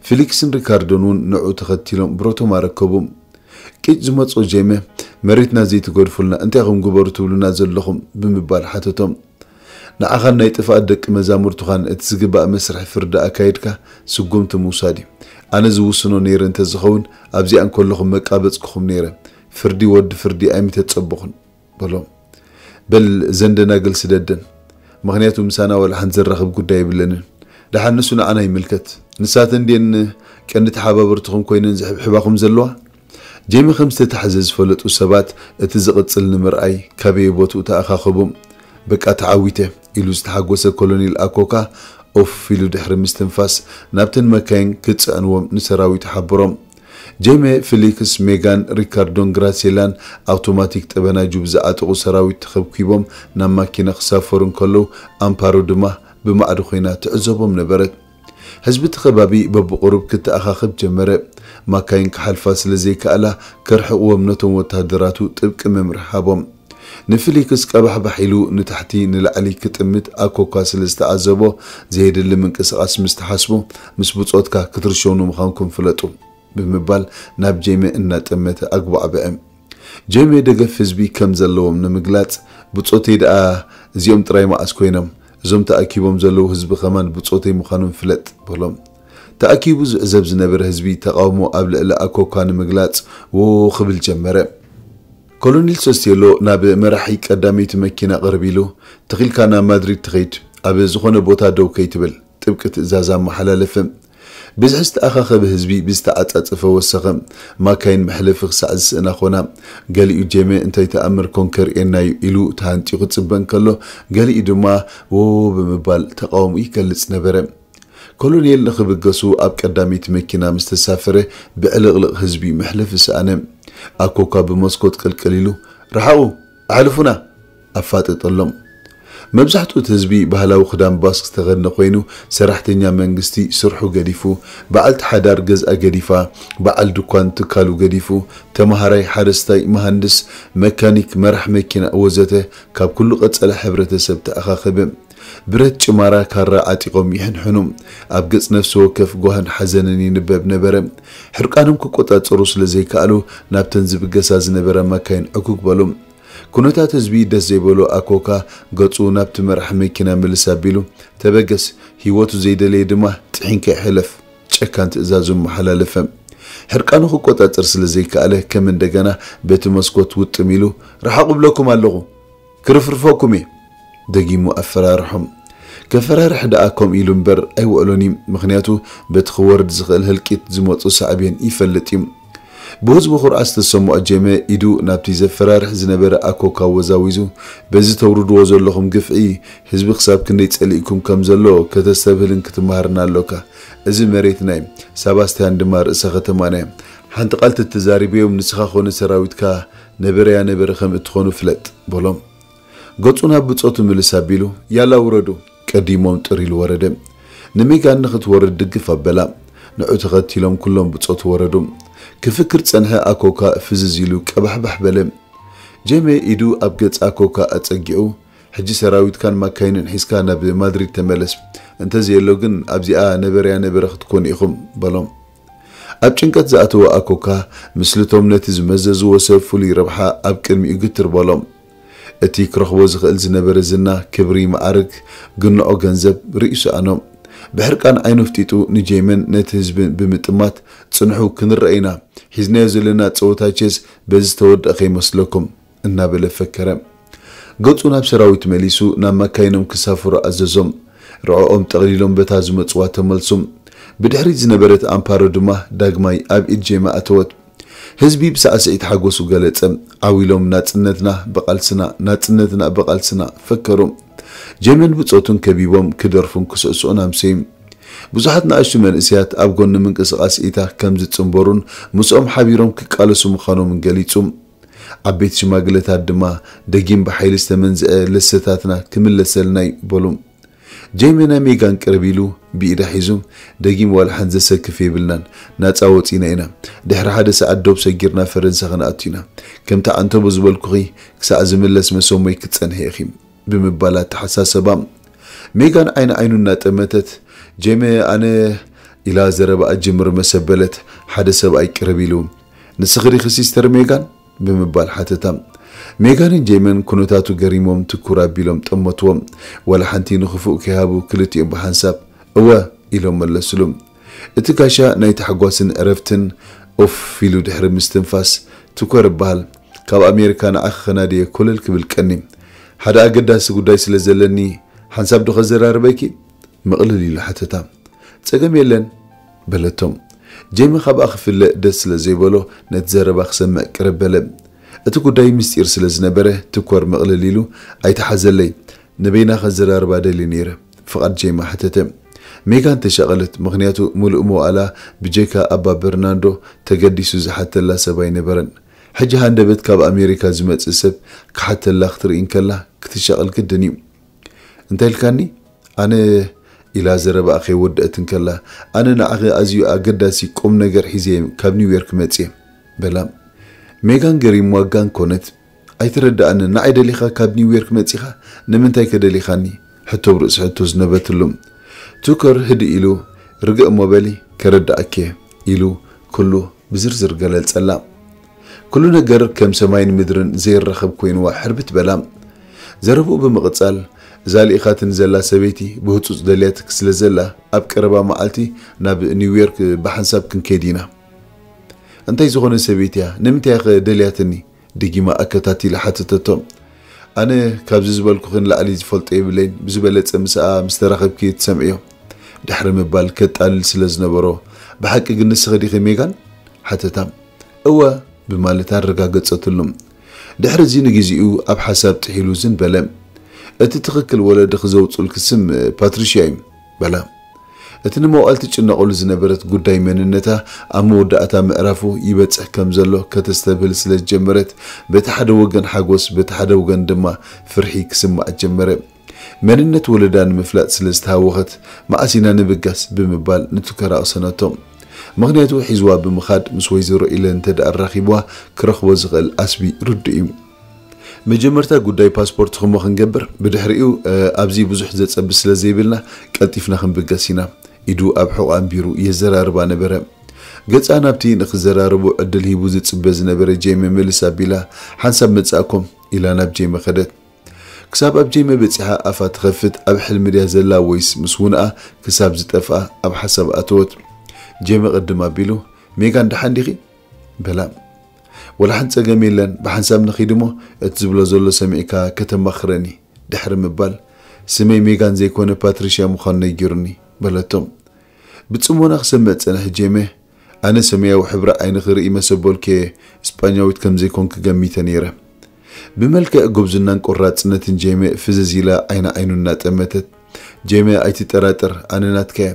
ፊሊክስን ሪካርዶን እውን ንዑ ተኸቲሎም ብሮቶም ኣረከቡ። ቂጭ ዝመጾ ጄመ፣ መሬትና ዘይትገድፉልና እንታይ ኢኹም ግበሩ ትብሉና ዘለኹም? ብምባል ሓተቶም። ንዓኻን ናይ ጥፍኣት ደቂ መዛሙርቱኻን እቲ ዝግባእ መስርሕ ፍርዲ ኣካይድካ ስጉምቲ ምውሳድ እዩ። ኣነ ዝውስኖ ነይረ እንተዝኸውን ኣብዚኣ እንከለኹም መቃበጽኩኹም ነይረ። ፍርዲ ወዲ ፍርዲ ኣይምተጸበኹን በሎም። በል ዘን ደናግል ስደደን፣ ምኽንያቱ ምሳና ዋላ ሓንቲ ዘራኽብ ጉዳይ የብለንን። ደሓን ንሱ ንዓና ይምልከት። ንሳተን ድየን ቀንዲ ተሓባበርትኹም ኮይነን ዝሕብሕባኹም ዘለዋ? ጄሚ ከም ዝተታሕዘ ዝፈለጡ ሰባት እቲ ዝቕጽል ንምርኣይ ካበየ ቦትኡ ተኣኻኸቡ። በቃ ተዓዊተ ኢሉ ዝተሓጎሰ ኮሎኔል ኣኮካ ኦፍ ኢሉ ድሕሪ ምስትንፋስ ናብተን መካይን ክጽዕንዎም ንሰራዊት ሓብሮም። ጄሜ፣ ፊሊክስ፣ ሜጋን፣ ሪካርዶን ግራሴላን ኣውቶማቲክ ጠበናጁ ብዝዓጠቑ ሰራዊት ተኸብኪቦም ናብ ማኪና ክሳፈሩ እንከለዉ ኣምፓሮ ድማ ብማዕዶ ኮይና ትዕዘቦም ነበረት። ህዝቢ እቲ ከባቢ በብቑሩብ ክተኣኻኸብ ጀመረ። ማካይን ክሓልፋ ስለ ዘይከኣላ ከርሕቕዎም ነቶም ወታደራቱ ጥብቂ መምርሒ ሃቦም። ንፊሊክስ ቀባሕባሕ ኢሉ ንታሕቲ ንላዕሊ ክጥምት ኣኮኳ ስለ ዝተዓዘቦ ዘየድሊ ምንቅስቓስ ምስ ትሓስቡ ምስ ብጾትካ ክትርሸኑ ምዃንኩም ፍለጡ ብምባል ናብ ጄሜ እናጠመተ ኣግባዕበዐ። ጄሜ ደገፍ ህዝቢ ከም ዘለዎም ንምግላጽ ብጾተይ ደኣ እዚኦም ጥራይ መዓስ ኮይኖም እዞም ተኣኪቦም ዘለዉ ህዝቢ ከማን ብጾተይ ምዃኖም ፍለጥ በሎም። ተኣኪቡ ዝዕዘብ ዝነበረ ህዝቢ ተቓውሞ ኣብ ልዕሊ ኣኮኳ ንምግላጽ ዎ ክብል ጀመረ። ኮሎኔል ሶስቴሎ ናብ መራሒ ቀዳመይቲ መኪና ቅርብ ኢሉ ትኺልካ ናብ ማድሪድ ትኸይድ ኣብ ዝኾነ ቦታ ደው ከይትብል ጥብቂ ትእዛዝ ኣመሓላለፈ። ብዝሒ ዝተኣኻኸበ ህዝቢ ብዝተዓጻጸፈ ወሰኸ። ማካይን መሕለፊ ክሳዕ ዝስእና ኾና። ገሊኡ ጄሜ እንታይ ተኣምር ኮን ከርእየና እዩ ኢሉ ተሃንጢ ክጽበ እንከሎ ገሊኡ ድማ ዎ ብምባል ተቓውሞ ይገልጽ ነበረ። ኮሎኔል ንኽብገሱ ኣብ ቀዳመይቲ መኪና ምስ ተሳፈረ ብዕልቕልቕ ህዝቢ መሕለፊ ሰኣነ። ኣኮኳ ብመስኮት ቅልቅል ኢሉ ርሓቑ ኣሕልፉና ኣፋጠጠሎም። መብዛሕትኡ እቲ ህዝቢ ባህላዊ ክዳን ባስክ ዝተኸድነ ኮይኑ ሰራሕተኛ መንግስቲ ስርሑ ገዲፉ በዓልቲ ሓዳር ገዝኣ ገዲፋ በዓል ድኳን ትካሉ ገዲፉ ተማሃራይ ሓረስታይ መሃንድስ መካኒክ መራሕ መኪና ወዘተ ካብ ኩሉ ቀጸለ ሕብረተሰብ ተኣኻኸበ። ብረት ጭማራ ካራ ዓጢቖም ይሕንሕኑ። ኣብ ገጽ ነፍሲ ወከፍ ጓህን ሓዘንን ይንበብ ነበረ። ሕርቃኖም ክቆጻጸሩ ስለ ዘይከኣሉ ናብተን ዝብገሳ ዝነበራ መካይን ዕጉግ በሉ። ኩነታት ህዝቢ ደስ ዘይበሎ ኣኮካ ገጹ ናብቲ መራሕ መኪና ምልስ ኣቢሉ ተበገስ፣ ህይወቱ ዘይደለየ ድማ ጥሒንካ ይሕለፍ ጨካን ትእዛዙ መሓላለፈ። ሕርቃኑ ክቆጻጸር ስለ ዘይከኣለ ከም እንደገና በቲ መስኮት ውጥም ኢሉ ርሓቑ ብለኩም ኣለኹ ክርፍርፈኩም እየ ደጊሙ ኣፈራርሖም። ከፈራርሕ ደኣ ከምኡ ኢሉ እምበር ኣይውዕሎን እዩ። ምኽንያቱ በቲ ክወርድ ዝኽእል ህልቂት ዝመጹ ሳዕቤን ይፈልጥ እዩ። ብህዝቡ ኩርዓት ዝተሰምዖ ጀመ ኢዱ ናብቲ ዘፈራርሕ ዝነበረ ኣኮካ ወዛዊዙ በዚ ተውርድዎ ዘለኹም ግፍዒ ህዝቢ ክሳብ ክንደይ ጸሊእኩም ከም ዘሎ ከተስተብህልን ክትመሃርን ኣሎካ። እዚ መሬትና እዩ። ሳባስቲያን ድማ ርእሰ ከተማና እዩ። ሓንቲ ቃል ተተዛሪበዮም ንስኻ ኾነ ሰራዊትካ ነበረያ ነበረ ከም እትኾኑ ፍለጥ በሎም። ገጹ ናብ ብጾቱ ምልስ ኣቢሉ ያላ ውረዱ ቀዲሞም ጥር ኢሉ ወረደ። ንሜጋን ንኽትወርድ ድግፍ ኣበላ። ንዑ ተኸቲሎም ኩሎም ብጾቱ ወረዱ። ክፍክር ጸንሐ ኣኮካ ፍዝዝ ኢሉ ቀባሕባሕ በለ። ጀሜ ኢዱ ኣብ ገጽ ኣኮካ ኣጸጊዑ ሕጂ ሰራዊትካን ማካይንን ሒዝካ ናብ ማድሪድ ተመለስ። እንተዘየሎ ግን ኣብዚኣ ነበረያ ነበረ ክትኮኑ ኢኹም በሎም። ኣብ ጭንቀት ዝኣተወ ኣኮካ ምስልቶም ነቲ ዝመዘዝዎ ሰብ ፍሉይ ረብሓ ኣብ ቅድሚኡ ግትር በሎም። እቲ ክረኽቦ ዝኽእል ዝነበረ ዝና፣ ክብሪ፣ መዓርግ፣ ግንዖ ገንዘብ ርእዩ ሰኣኖ። ብሕርቃን ዓይኑ ኣፍጢጡ ንጄመን ነቲ ህዝቢ ብምጥማት ጽንሑ ክንረአ ኢና። ሒዝናዮ ዘለና ጸወታ ቼዝ በዚ ዝተወደኣ ከይመስለኩም እናበለ ፈከረ። ገጹ ናብ ሰራዊት መሊሱ ናብ መካይኖም ክሳፍሩ ኣዘዞም። ርዕኦም ጠቕሊሎም በታ ዝመጽዋ ተመልሱ። ብድሕሪት ዝነበረት ኣምፓሮ ድማ ዳግማይ ኣብ ኢድ ጄማ ኣተወት። ህዝቢ ብሳዕስዒት ሓጎሱ ገለጸ። ዓው ኢሎም ናጽነትና ብቓልስና ናጽነትና ብቓልስና ፈከሩ። ጄመን ብጾቱን ከቢቦም ክደርፉን ክስዕስዑን ኣምሰዩ። ብዙሓት ንኣሽቱ መንእሰያት ኣብ ጎኒ ምንቅስቓስ ኢታ ከም ዝጽንበሩን ምስኦም ሓቢሮም ክቃለሱ ምዃኖምን ገሊጹ። ዓበይቲ ሽማግለታት ድማ ደጊም ብሓይሊ ዝተመንዝዐ ለሰታትና ክምለሰልና እዩ በሉ። ጄሜ ናይ ሜጋን ቅርብ ኢሉ ብኢዳ ሒዙ ደጊም ዋላ ሓንቲ ዘሰክፍ የብልናን፣ ናጻ ወጺና ኢና። ድሕሪ ሓደ ሰዓት ዶብ ሰጊርና ፈረንሳ ክንኣቱ ኢና። ከምቲ ዓንተቦ ዝበልኩኺ ክሳዕ ዝምለስ መሰሞይ ክትጸንሒ ኢኺ። ብምባል ኣተሓሳሰባ። ሜጋን ዓይኒ ዓይኑ እናጠመተት ጄሜ ኣነ ኢላ ዘረባኣ ጅምር መሰበለት ሓደ ሰብኣይ ቅርብ ኢሉ፣ "ንስኺ ዲኺ ሲስተር ሜጋን?" ብምባል ሓተታ። ሜጋንን ጄመን ኩነታቱ ገሪሞም ትኩር ኣቢሎም ጠመትዎም። ዋላ ሓንቲ ንኽፉእ ከይሃቡ ክልቲኦም ብሓንሳብ "እወ" ኢሎም መለስሉ። እቲ ጋሻ ናይ ታሕጓስን ዕረፍትን ኡፍ ኢሉ ድሕሪ ምስትንፋስ፣ "ትኮር እበሃል፣ ካብ ኣሜሪካ ንዓኺ ከናድየ ኮለል ክብል ቀኒ። ሓደ ኣገዳሲ ጉዳይ ስለ ዘለኒ ሓንሳብ ዶ ከዘራርበኪ?" ምቕልል ኢሉ ሓተታ። "ጸገም የለን" በለቶም። ጄሚ ካብኣ ክፍለ ደስ ስለ ዘይበሎ ነቲ ዘረባ ክሰምዕ ቅርብ በለ። እቲ ጉዳይ ምስጢር ስለ ዝነበረ ትኮር ምቕልል ኢሉ "ኣይተሓዘለይ፣ ንበይና ከዘራርባ ደልየ ነይረ" ፍቓድ ጄሚ ሓተተ። ሜጋን ተሻቐለት፣ ምኽንያቱ ምሉእ መዋእላ ብጀካ ኣባ በርናንዶ ተገዲሱ ዝሓተላ ሰብ ኣይነበረን። ሕጂ ሃንደበት ካብ ኣሜሪካ ዝመጽእ ሰብ ክሓተላ ክትርኢ እንከላ ክትሻቐል ግድን እዩ። "እንታይ ኢልካኒ?" "ኣነ" ኢላ ዘረባኣ ከይወደአት እንከላ፣ "ኣነ ንዓኺ ኣዝዩ ኣገዳሲ ቁም ነገር ሒዘ ካብ ኒውዮርክ መጽየ" በላ። ሜጋን ገሪምዋ ጋን ኮነት። "ኣይተረድኣንን፣ ንዓይ ደሊኻ ካብ ኒውዮርክ መጺኻ? ንምንታይ ከ ደሊኻኒ?" ሕቶ ብርእሲ ሕቶ ዝነበትሉ። ቱከር ህድእ ኢሉ፣ "ርግእ እሞ በሊ፣ ከረድኣኪ" ኢሉ ኩሉ ብዝርዝር ገለጸላ። ኩሉ ነገር ከም ሰማይን ምድርን ዘይራኸብ ኮይንዋ ሕርብት በላ። ዘረብኡ ብምቕጻል፣ "እዛ ልኢኻትኒ ዘላ ሰበይቲ ብህጹጽ ደልያትኪ ስለ ዘላ፣ ኣብ ቀረባ መዓልቲ ናብ ኒውዮርክ ብሓንሳብ ክንከይድ ኢና።" "እንታይ ዝኾነ ሰበይቲ እያ? ንምንታይ እያ ኸ ደልያትኒ?" ደጊማ ኣከታቲላ ሓተተቶ። "ኣነ ካብዚ ዝበልኩኺ ንላዕሊ ዝፈልጦ የብለይን፣ ብዝበለጸ ምስኣ ምስ ተራኸብኪ ትሰምዕዮ" ድሕሪ ምባል ከጣልል ስለ ዝነበሮ፣ "ብሓቂ ግን ንስኺ ዲኺ ሜጋን?" ሓተታ። "እወ" ብማለት ኣረጋገጸትሉ። ድሕሪ እዚ ንግዜኡ ኣብ ሓሳብ ጥሒሉ ዝን በለ። "እቲ ትኽክል ወለድኺ ዘውጽኡልኪ ስም ፓትሪሽያ እዩ" በላ። እቲ ንመዋእል ትጭነቐሉ ዝነበረት ጉዳይ መንነታ ኣብ መወዳእታ ምዕራፉ ይበጽሕ ከም ዘሎ ከተስተብህል ስለ ዝጀመረት፣ በቲ ሓደ ወገን ሓጎስ፣ በቲ ሓደ ወገን ድማ ፍርሒ ክስምዓ ጀመረ። መንነት ወለዳ ንምፍላጥ ስለ ዝተሃወኸት፣ "መዓስ ኢና ንብጋስ?" ብምባል ንቱከር ኣቕሰነቶ። ምኽንያቱ ሒዝዋ ብምኻድ ምስ ወይዘሮ ኢለን እንተ ደኣ ኣራኺብዋ ክረኽቦ ዝኽእል ዓስቢ ርዱእ እዩ። "መጀመርታ ጉዳይ ፓስፖርትኺ እሞ ክንገብር፣ ብድሕሪኡ፣ እ፣ ኣብዚ ብዙሕ ዘጸብስ ስለ ዘይብልና ቀልጢፍና ክንብገስ ኢና" ኢዱ ኣብ ሕቖኣ ኣንቢሩ የዘራርባ ነበረ። ገጻ ናብቲ ንኽዘራረቡ ዕድል ሂቡ ዝጽበ ዝነበረ ጄመ ምልስ ኣቢላ፣ "ሓንሳብ መጻእኩም" ኢላ ናብ ጄመ ከደት። ክሳብ ኣብ ጄመ በጺሓ ኣፋ ትኸፍት፣ ኣብ ሕልሚ ድያ ዘላ ወይስ ምስ ውንኣ ክሳብ ዝጠፍኣ ኣብ ሓሳብ ኣተወት። ጄመ ቅድም ኣቢሉ፣ "ሜጋን ደሓን ዲኺ?" በላ። "ወላ ሓንቲ ጸገም የለን፣ ብሓንሳብ ንኺድ እሞ እቲ ዝብሎ ዘሎ ሰሚዕካ ከተማኽረኒ" ድሕሪ ምባል፣ "ስመይ ሜጋን ዘይኮነ ፓትሪሽያ ምዃኑ ነጊሩኒ" በለቶ። ብጽሞና ክሰምዕ ጸንሐ ጄመ፣ "ኣነ ሰማያዊ ሕብሪ ዓይንኺ ርኢ መሰበልኩ እየ፣ ስጳኛዊት ከም ዘይኮንኪ ገሚተ ነይረ።" ብመልክዕ ጉብዝናን ቆራጽነትን ጄመ ፍዝዝ ኢላ ዓይኒ ዓይኑ እናጠመተት፣ "ጄመ ኣይትጠራጠር፣ ኣነ ናትካ እየ።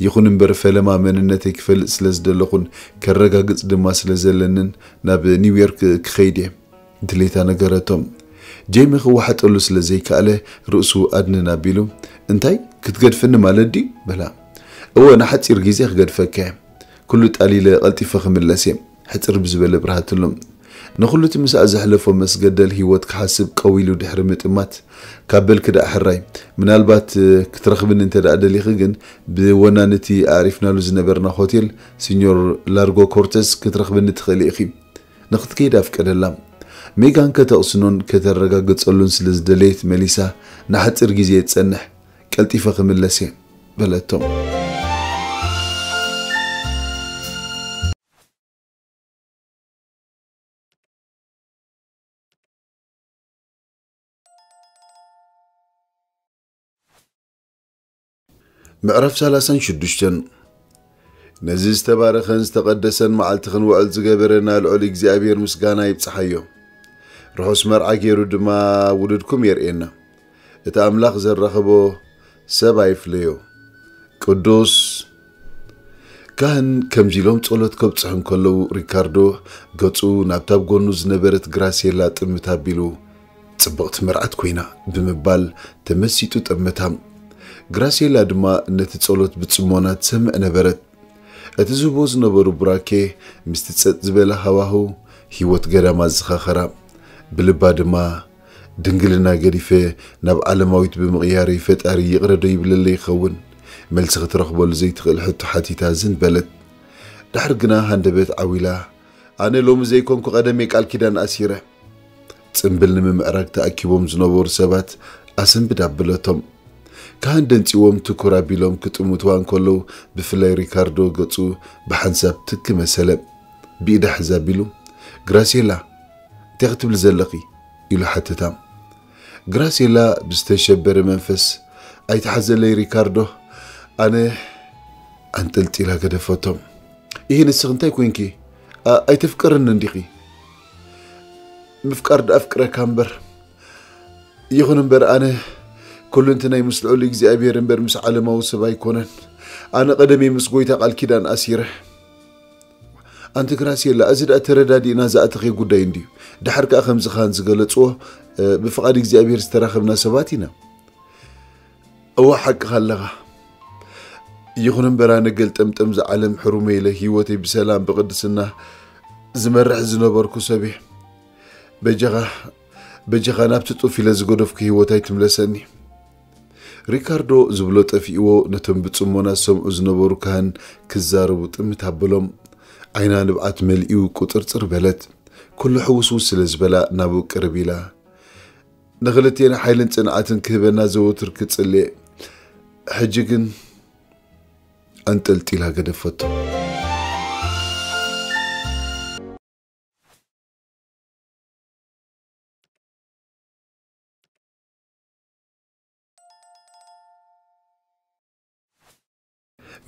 ይኹን እምበር ፈለማ መንነተይ ክፈልጥ ስለ ዝደለኹን ከረጋግጽ ድማ ስለ ዘለንን ናብ ኒውዮርክ ክኸይድ እየ" ድሌታ ነገረቶ። ጄመ ክወሓጠሉ ስለ ዘይከኣለ ርእሱ ኣድንን ኣቢሉ፣ "እንታይ? ክትገድፍኒ ማለት ድዩ?" በላ። "እወ፣ ንሓጺር ግዜ ክገድፈካ እየ። ኩሉ ጣሊለ ቀልጢፈ ክምለስ እየ" ሕጽር ብዝበለ ብርሃትሉ። ንኹሉ እቲ ምስኣ ዘሕለፎ መስገደል ህይወት ክሓስብ ቀዊሉ ድሕሪ ምጥማት፣ "ካብ በልኪ ደኣ ሕራይ፣ ምናልባት፣ እ፣ ክትረኽብኒ እንተ ደኣ ደሊኺ ግን ብወናኒ እቲ ኣዕሪፍናሉ ዝነበርና ሆቴል ሲኞር ላርጎ ኮርተስ ክትረኽብኒ ትኽእሊ ኢኺ። ንኽትከይድ ኣፍቀደላ። ሜጋን ከተቕስኖን ከተረጋግጸሉን ስለ ዝደለየት መሊሳ፣ ንሓጺር ግዜ እየ ዝጸንሕ፣ ቀልጢፈ ክምለስ እየ" በለቶ። ምዕራፍ ሰላሳን ሽዱሽተን። ነዚ ዝተባረኸን ዝተቐደሰን መዓልቲ ክንውዕል ዝገበረና ልዑል እግዚኣብሔር ምስጋና ይብጽሓዮ። ርሑስ መርዓ ገይሩ ድማ ውሉድኩም የርእየና። እቲ ኣምላኽ ዘራኸቦ ሰብ ኣይፍለዮ። ቅዱስ ካህን ከምዚ ኢሎም ጸሎት ከብጽሑ እንከለዉ፣ ሪካርዶ ገጹ ናብታ ኣብ ጎኑ ዝነበረት ግራሴላ ጥምት ኣቢሉ፣ "ጽብቕቲ መርዓት ኮይና" ብምባል ተመሲጡ ጠመታ። ግራሴላ ድማ ነቲ ጸሎት ብጽሞና ትሰምዕ ነበረት። እቲ ዝህቦ ዝነበሩ ቡራኬ ምስቲ ጸጥ ዝበለ ሃዋህው ህይወት ገዳም ኣዘኻኸራ። ብልባ ድማ፣ "ድንግልና ገዲፈ ናብ ዓለማዊት ብምቕያረይ ፈጣሪ ይቕረ ዶ ይብለለይ ይኸውን? መልሲ ክትረኽበሉ ዘይትኽእል ሕቶ ሓቲታ ዝን በለት። ድሕር ግና ሃንደበት ዓው ኢላ፣ "ኣነ ሎሚ ዘይኮንኩ ቀደም እየ ቃል ኪዳን ኣሲረ." ጽምብል ንምምዕራግ ተኣኪቦም ዝነበሩ ሰባት ኣሰንብድ ኣበለቶም። ካህን ደንጺዎም ትኩር ኣቢሎም ክጥምትዋ እንከለዉ፣ ብፍላይ ሪካርዶ ገጹ ብሓንሳብ ትክ መሰለ። ብኢዳ ሕዝ ኣቢሉ፣ "ግራሴላ፣ እንታይ ክትብሊ ዘለኺ?" ኢሉ ሓተታ። ግራሴላ ብዝተሸበረ መንፈስ፣ "ኣይትሓዘለይ ሪካርዶ፣ ኣነ" ኣንጠልጢላ ገደፈቶ። "ይሄ ንስኺ እንታይ ኮንኪ? ኣ-፣ ኣይተፍቅርኒ እንዲኺ?" "ምፍቃር ደኣ ኣፍቅረካ እምበር፣ ይኹን እምበር ኣነ ኩሉ እንትናይ ምስ ልዑል እግዚኣብሔር እምበር ምስ ዓለማዊ ሰብ ኣይኮነን። ኣነ ቀደም ምስ ጎይታ ቃል ኪዳን ኣሲረ." "ኣንቲ ግራሴላ፣ እዚ ደኣ ተረዳዲእና ዝኣተኸ ጉዳይ እንድዩ። ደሓር ከኣ ከምዚ ኻን ዝገለጽዎ፣ እ፣ ብፍቓድ እግዚኣብሔር ዝተራኸብና ሰባት ኢና." "እዋ፣ ሓቅኻ ኣለኻ። ይኹን እምበር ኣነ ገልጠምጠም ዝዓለም ሕሩመ ኢለ ህይወተይ ብሰላም ብቕድስና ዝመርሕ ዝነበርኩ ሰብ እየ። በጃኻ፣ በጃኻ ናብቲ ጡፍ ኢለ ዝገደፍኩ ህይወት ኣይትምለሰኒ።" ሪካርዶ ዝብሎ ጠፊእዎ፣ ነቶም ብጽሞና ዝሰምዑ ዝነበሩ ካህን ክዛረቡ ጥምት ኣበሎም። ዓይና ንብዓት መሊኡ ቁጽርጽር በለት። ኩሉ ሕውስውስ ስለ ዝበላ ናብኡ ቅርብ ኢላ፣ "ንኽልቴና ሓይልን ጽንዓትን ክህበና ዘወትር ክጽልየ፣ ሕጂ ግን" ኣንጠልጢላ ገደፈቶ።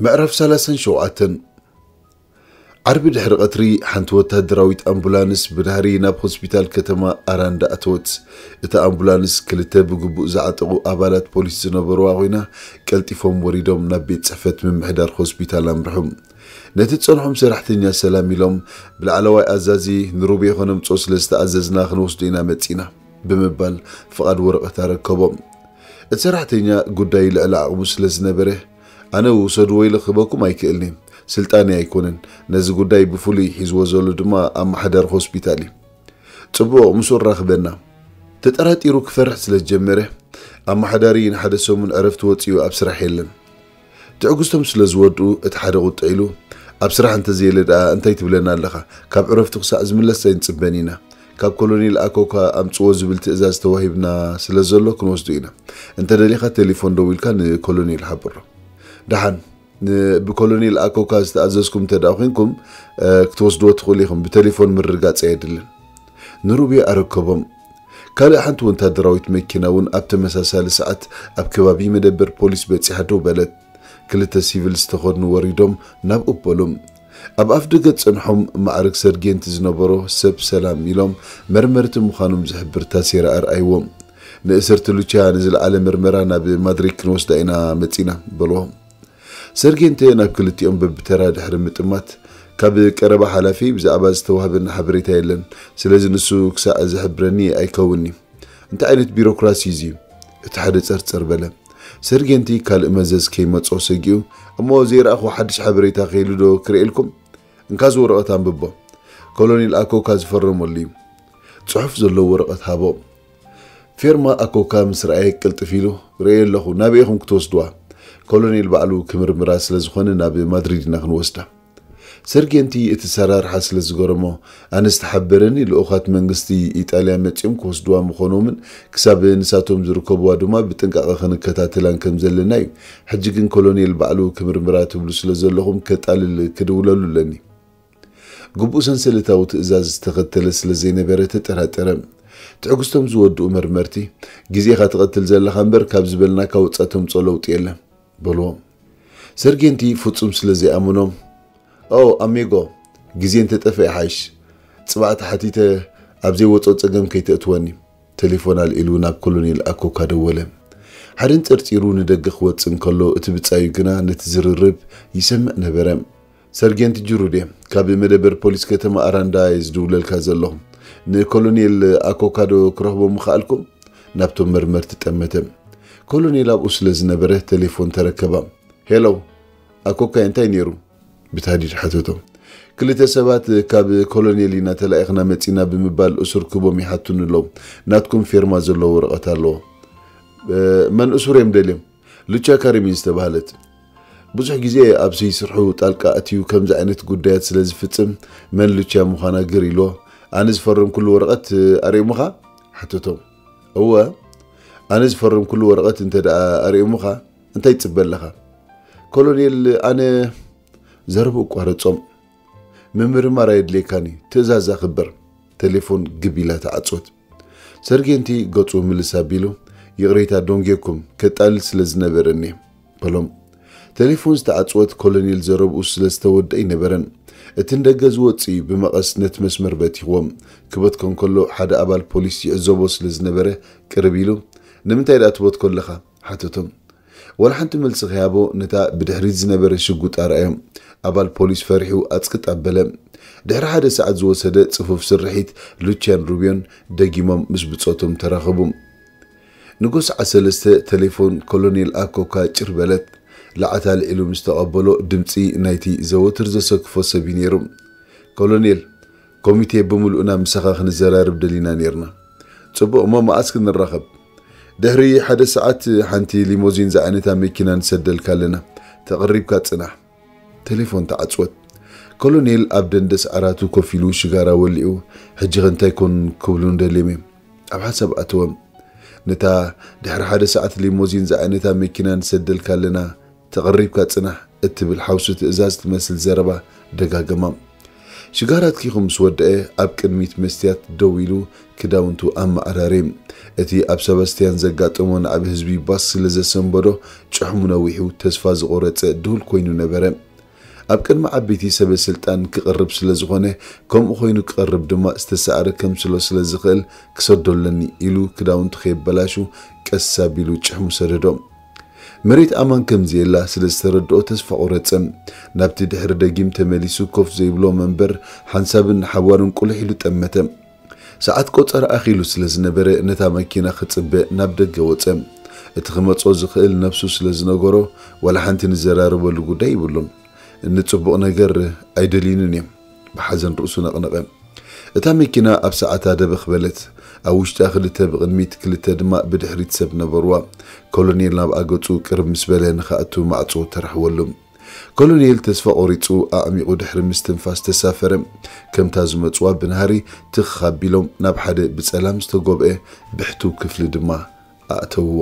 ምዕራፍ ሰላሳን ሸውዓተን። ዓርቢ ድሕሪ ቀትሪ ሓንቲ ወታደራዊት ኣምቡላንስ ብዳህሪ ናብ ሆስፒታል ከተማ ኣራንዳ ኣተወት። እታ ኣምቡላንስ ክልተ ብግቡእ ዝዓጠቑ ኣባላት ፖሊስ ዝነበሩዋ ኮይና፣ ቀልጢፎም ወሪዶም ናብ ቤት ጽሕፈት ምምሕዳር ሆስፒታል ኣምርሑ። ነቲ ዝጸንሖም ሰራሕተኛ ሰላም ኢሎም፣ ብላዕለዋይ ኣዛዚ ንሩቤ ከነምጽኦ ስለ ዝተኣዘዝና ክንወስዶ ኢና መጺና ብምባል ፍቓድ ወረቐት ኣረከቦም። እቲ ሰራሕተኛ ጉዳይ ልዕሊ ዓቕሙ ስለ ዝነበረ፣ ኣነ ውሰድዎ ኢለ ክህበኩም ኣይክእልን እየ። ስልጣነይ ኣይኮነን። ነዚ ጉዳይ ብፍሉይ ሒዝዎ ዘሎ ድማ ኣመሓዳሪ ሆስፒታል እዩ። ጽቡቕ፣ ምስኡ ራኽበና። ተጠራጢሩ ክፈርሕ ስለ ዝጀመረ፣ ኣመሓዳሪ ንሓደ ሰሙን ዕረፍቲ ወጺኡ ኣብ ስራሕ የለን። ትዕግስቶም ስለ ዝወድኡ፣ እቲ ሓደ ቁጥዕ ኢሉ፣ "ኣብ ስራሕ እንተዘየለ ደኣ እንታይ ትብለና ኣለኻ? ካብ ዕረፍቱ ክሳዕ ዝምለስ ኣይንጽበን ኢና። ካብ ኮሎኔል ኣኮካ ኣምጽዎ ዝብል ትእዛዝ ተዋሂብና ስለ ዘሎ ክንወስዶ ኢና። እንተ ደሊኻ ቴሌፎን ደዊልካ ንኮሎኔል ሓብሮ። ደሓን፣ ን-፣ ብኮሎኔል ኣኮካ ዝተኣዘዝኩም እንተ ደኣ ኮይንኩም፣ እ፣ ክትወስድዎ ትኽእሉ ኢኹም። ብቴሌፎን ምርግጋጽ ኣየድልን።" ንሩቤ ኣረከቦም። ካልእ ሓንቲ ወታደራዊት መኪና እውን ኣብ ተመሳሳሊ ሰዓት ኣብ ከባቢ መደበር ፖሊስ በጺሓ ደው በለት። ክልተ ሲቪል ዝተኸድኑ ወሪዶም ናብኡ በሉ። ኣብ ኣፍ ደገ ጸንሖም ማዕርግ ሰርጌንት ዝነበሮ ሰብ ሰላም ኢሎም መርመርቲ ምዃኖም ዝሕብር ታሴራ ኣርኣይዎም። "ንእስርቲ ሉቻ ንዝለዓለ መርመራ ናብ ማድሪድ ክንወስዳ ኢና መጺና" በልዎም። ሰርጌንት ናብ ክልቲኦም በብተራ ድሕሪ ምጥማት፣ "ካብ ቀረባ ሓላፊ ብዛዕባ ዝተዋህበኒ ሓበሬታ የለን፣ ስለዚ ንሱ ክሳዕ ዝሕብረኒ ኣይከውን'ዩ። እንታይ ዓይነት ቢሮክራሲ እዩ እዚ?" እቲ ሓደ ጸርጸር በለ። ሰርጌንቲ ካልእ መዘዝ ከይመጾ ሰጊኡ፣ "እሞ ዘይረኣኹ ሓድሽ ሓበሬታ ከይሉ ዶ ክርእየልኩም? እንካ እዚ ወረቐት ኣንብቦ። ኮሎኔል ኣኮካ ዝፈረመሉ እዩ።" ጽሑፍ ዘለዎ ወረቐት ሃቦ። ፌርማ ኣኮካ ምስ ረኣየ ቅልጥፍ ኢሉ፣ "ርእየ ኣለኹ፣ ናበይ ኢኹም ክትወስድዋ? ኮሎኔል ባዕሉ ክምርምራ ስለ ዝኾነ ናብ ማድሪድ ኢና ክንወስዳ።" ሰርጌንቲ እቲ ሰራርሓ ስለ ዝገረሞ፣ "ኣነ ዝተሓበረኒ ልኡኻት መንግስቲ ኢጣልያ መጺኦም ክወስድዋ ምኾኖምን ክሳብ ንሳቶም ዝርከብዋ ድማ ብጥንቃቐ ክንከታተላን ከም ዘለና እዩ። ሕጂ ግን ኮሎኔል ባዕሉ ክምርምራ ትብሉ ስለ ዘለኹም ከጣልል ክድውለሉ ኣለኒ።" ግቡእ ሰንሰለታዊ ትእዛዝ ዝተኸተለ ስለ ዘይነበረ ተጠራጠረ። ትዕግስቶም ዝወድኡ መርመርቲ፣ "ግዜኻ ትቐትል ዘለኻ እምበር ካብ ዝበልናካ ወጻኢ ተምጽኦ ለውጢ የለን" በልዎም። ሰርጌንቲ ፍጹም ስለ ዘይኣምኖም፣ "ኦ ኣሜጎ፣ ግዜ እንተጠፍአ ይሓይሽ። ጽባሕ ተሓቲተ ኣብ ዘይወጾ ጸገም ከይተእትወኒ።" ቴሌፎን ኣልዒሉ ናብ ኮሎኔል ኣኮካ ደወለ። ሓደን ጸርጺሩ ንደገ ክወጽእ እንከሎ፣ እቲ ብጻዩ ግና ነቲ ዝርርብ ይሰምዕ ነበረ። "ሰርጌንት ጅሩዴ፣ ካብ መደበር ፖሊስ ከተማ ኣራንዳ እየ ዝድውለልካ ዘለኹ። ንኮሎኔል ኣኮካዶ ክረኽቦ ምኽኣልኩም?" ናብቶም መርመርቲ ጠመተ። ኮሎኔል ኣብኡ ስለ ዝነበረ ቴሌፎን ተረከባ። "ሄሎ፣ ኣኮካይ እንታይ ነይሩ?" ብታህዲድ ሓተቶ። "ክልተ ሰባት ካብ ኮሎኔል ኢና ተላኢኽና መጺና ብምባል እሱር ክቦም ይሓቱኒ ኣለዉ። ናትኩም ፌርማ ዘለዎ ወረቐት ኣለዎ።" "እ፣ መን እሱር እዮም ደልዮም?" "ሉቻ ካሪሚን ዝተባህለት ብዙሕ ግዜ ኣብ ዘይስርሑ ጣልቃ ኣትዩ ከምዚ ዓይነት ጉዳያት ስለ ዝፍጽም፣ መን ሉቺያ ምዃና ግር ኢልዎ። "ኣነ ዝፈረምኩሉ ወረቐት ኣርእዮምኻ?" ሓተቶም። "እወ፣ ኣነ ዝፈረምኩሉ ወረቐት እንተ ደኣ ኣርእዮምኻ፣ እንታይ ትጽበ ኣለኻ?" ኮሎኔል፣ ኣነ ዘረብኡ ኣቋረጾም። "ምምርማር ኣየድልየካን እዩ፣ ትእዛዝ ኣኽብር።" ቴሌፎን ግብ ኢላ ተዓጽወት። ሰርጌንቲ ገጹ ምልስ ኣቢሉ፣ "ይቕሬታ ዶንጌኩም፣ ከጣልል ስለ ዝነበረኒ እየ" በሎም። ቴሌፎን ዝተዓጽወት ኮሎኔል ዘረብኡ ስለ ዝተወድአ ኣይነበረን። እቲ ንደገ ዝወጽእ እዩ ብመቐስ ነቲ መስመር በቲኽዎም። ክበትኮ እንከሎ ሓደ ኣባል ፖሊስ ይዕዘቦ ስለ ዝነበረ ቅርብ ኢሉ፣ "ንምንታይ ደኣ ትበትኮ ኣለኻ?" ሓተቶም። ዋላ ሓንቲ መልሲ ከይሃቦ ነታ ብድሕሪት ዝነበረ ሽጉጥ ኣርኣዮም። ኣባል ፖሊስ ፈሪሑ ኣጽቅጥ ኣበለ። ድሕሪ ሓደ ሰዓት ዝወሰደ ጽፉፍ ስርሒት ሉቺያን ሩቢዮን ደጊሞም ምስ ብጾቶም ተራኸቡ። ንጎ ሰዓት ሰለስተ ቴሌፎን ኮሎኔል ኣኮካ ጭር በለት። ለዓት ኣልዒሉ ምስ ተቐበሎ ድምጺ ናይቲ ዘወትር ዘሰክፎ ሰብ እዩ ነይሩ። "ኮሎኔል፣ ኮሚቴ ብምሉእና ምሳኻ ክንዘራረብ ደሊና ነይርና። ጽቡቕ፣ እሞ መኣስ ክንራኸብ?" "ድሕሪ ሓደ ሰዓት ሓንቲ ሊሞዚን ዝዓይነታ መኪና ንሰደልካ ኣለና። ተቐሪብካ ጽናሕ።" ቴሌፎን ተዓጽወት። ኮሎኔል ኣብ ደንደስ ዓራቱ ኮፍ ኢሉ ሽጋራ ወሊዑ፣ "ሕጂኸ እንታይ ኮን ክብሉ እንደልዮም እዮም?" ኣብ ሓሳብ ኣተወ። ነታ ድሕሪ ሓደ ሰዓት ሊሞዚን ዝዓይነታ መኪና ንሰደልካ ኣለና፣ ተቐሪብካ ጽናሕ እትብል ሓውሲ ትእዛዝ ትመስል ዘረባ ደጋገማ። ሽጋራ ኣትኪኹ ምስ ወደአ፣ ኣብ ቅድሚት መስትያት ደው ኢሉ ክዳውንቱ ኣመዓራረየ። እቲ ኣብ ሰባስቲያን ዘጋጠሞ ናዕቢ ህዝቢ ባስ ስለ ዘሰንበዶ፣ ጭሕሙ ነዊሑ ተስፋ ዝቖረጸ ድሁል ኮይኑ ነበረ። ኣብ ቅድሚ ዓበይቲ ሰበ ስልጣን ክቐርብ ስለ ዝኾነ፣ ከምኡ ኮይኑ ክቐርብ ድማ ዝተሳዕረ ከምስሎ ስለ ዝኽእል ክሰዶ ኣለኒ ኢሉ ክዳውንቱ ከየበላሹ ቀስ ኣቢሉ ጭሕሙ ሰደዶ። መሬት ኣማን ከም ዘየላ ስለ ዝተረድኦ ተስፋ ቆረጸ። ናብቲ ድሕሪ ደጊም ተመሊሱ ኮፍ ዘይብሎ መንበር ሓንሳብን ንሓዋሩን ቁልሕ ኢሉ ጠመተ። ሰዓት ቆጸራ ኣኺሉ ስለ ዝነበረ ነታ መኪና ክጽበ ናብ ደገ ወጸ። እቲ ክመጾ ዝኽእል ነብሱ ስለ ዝነገሮ ዋላ ሓንቲ ንዘራረበሉ ጉዳይ ይብሉን። ንጽቡቕ ነገር ኣይደልዩንን እዮም። ብሓዘን ርእሱ ነቕነቐ። እታ መኪና ኣብ ሰዓታ ደበኽ በለት። ኣብ ውሽጣ ክልተ ብቕድሚት ክልተ ድማ ብድሕሪት ሰብ ነበርዋ። ኮሎኔል ናብኣ ገጹ ቅርብ ምስ በለ ንኽኣቱ ማዕጾ ተራሕወሉ። ኮሎኔል ተስፋ ቆሪጹ ኣዕሚቑ ድሕሪ ምስትንፋስ ተሳፈረ። ከምታ ዝመጽዋ ብናህሪ ትኽ ኣቢሎም ናብ ሓደ ብጸላም ዝተጎብኤ ብሕቱው ክፍሊ ድማ ኣእተውዎ።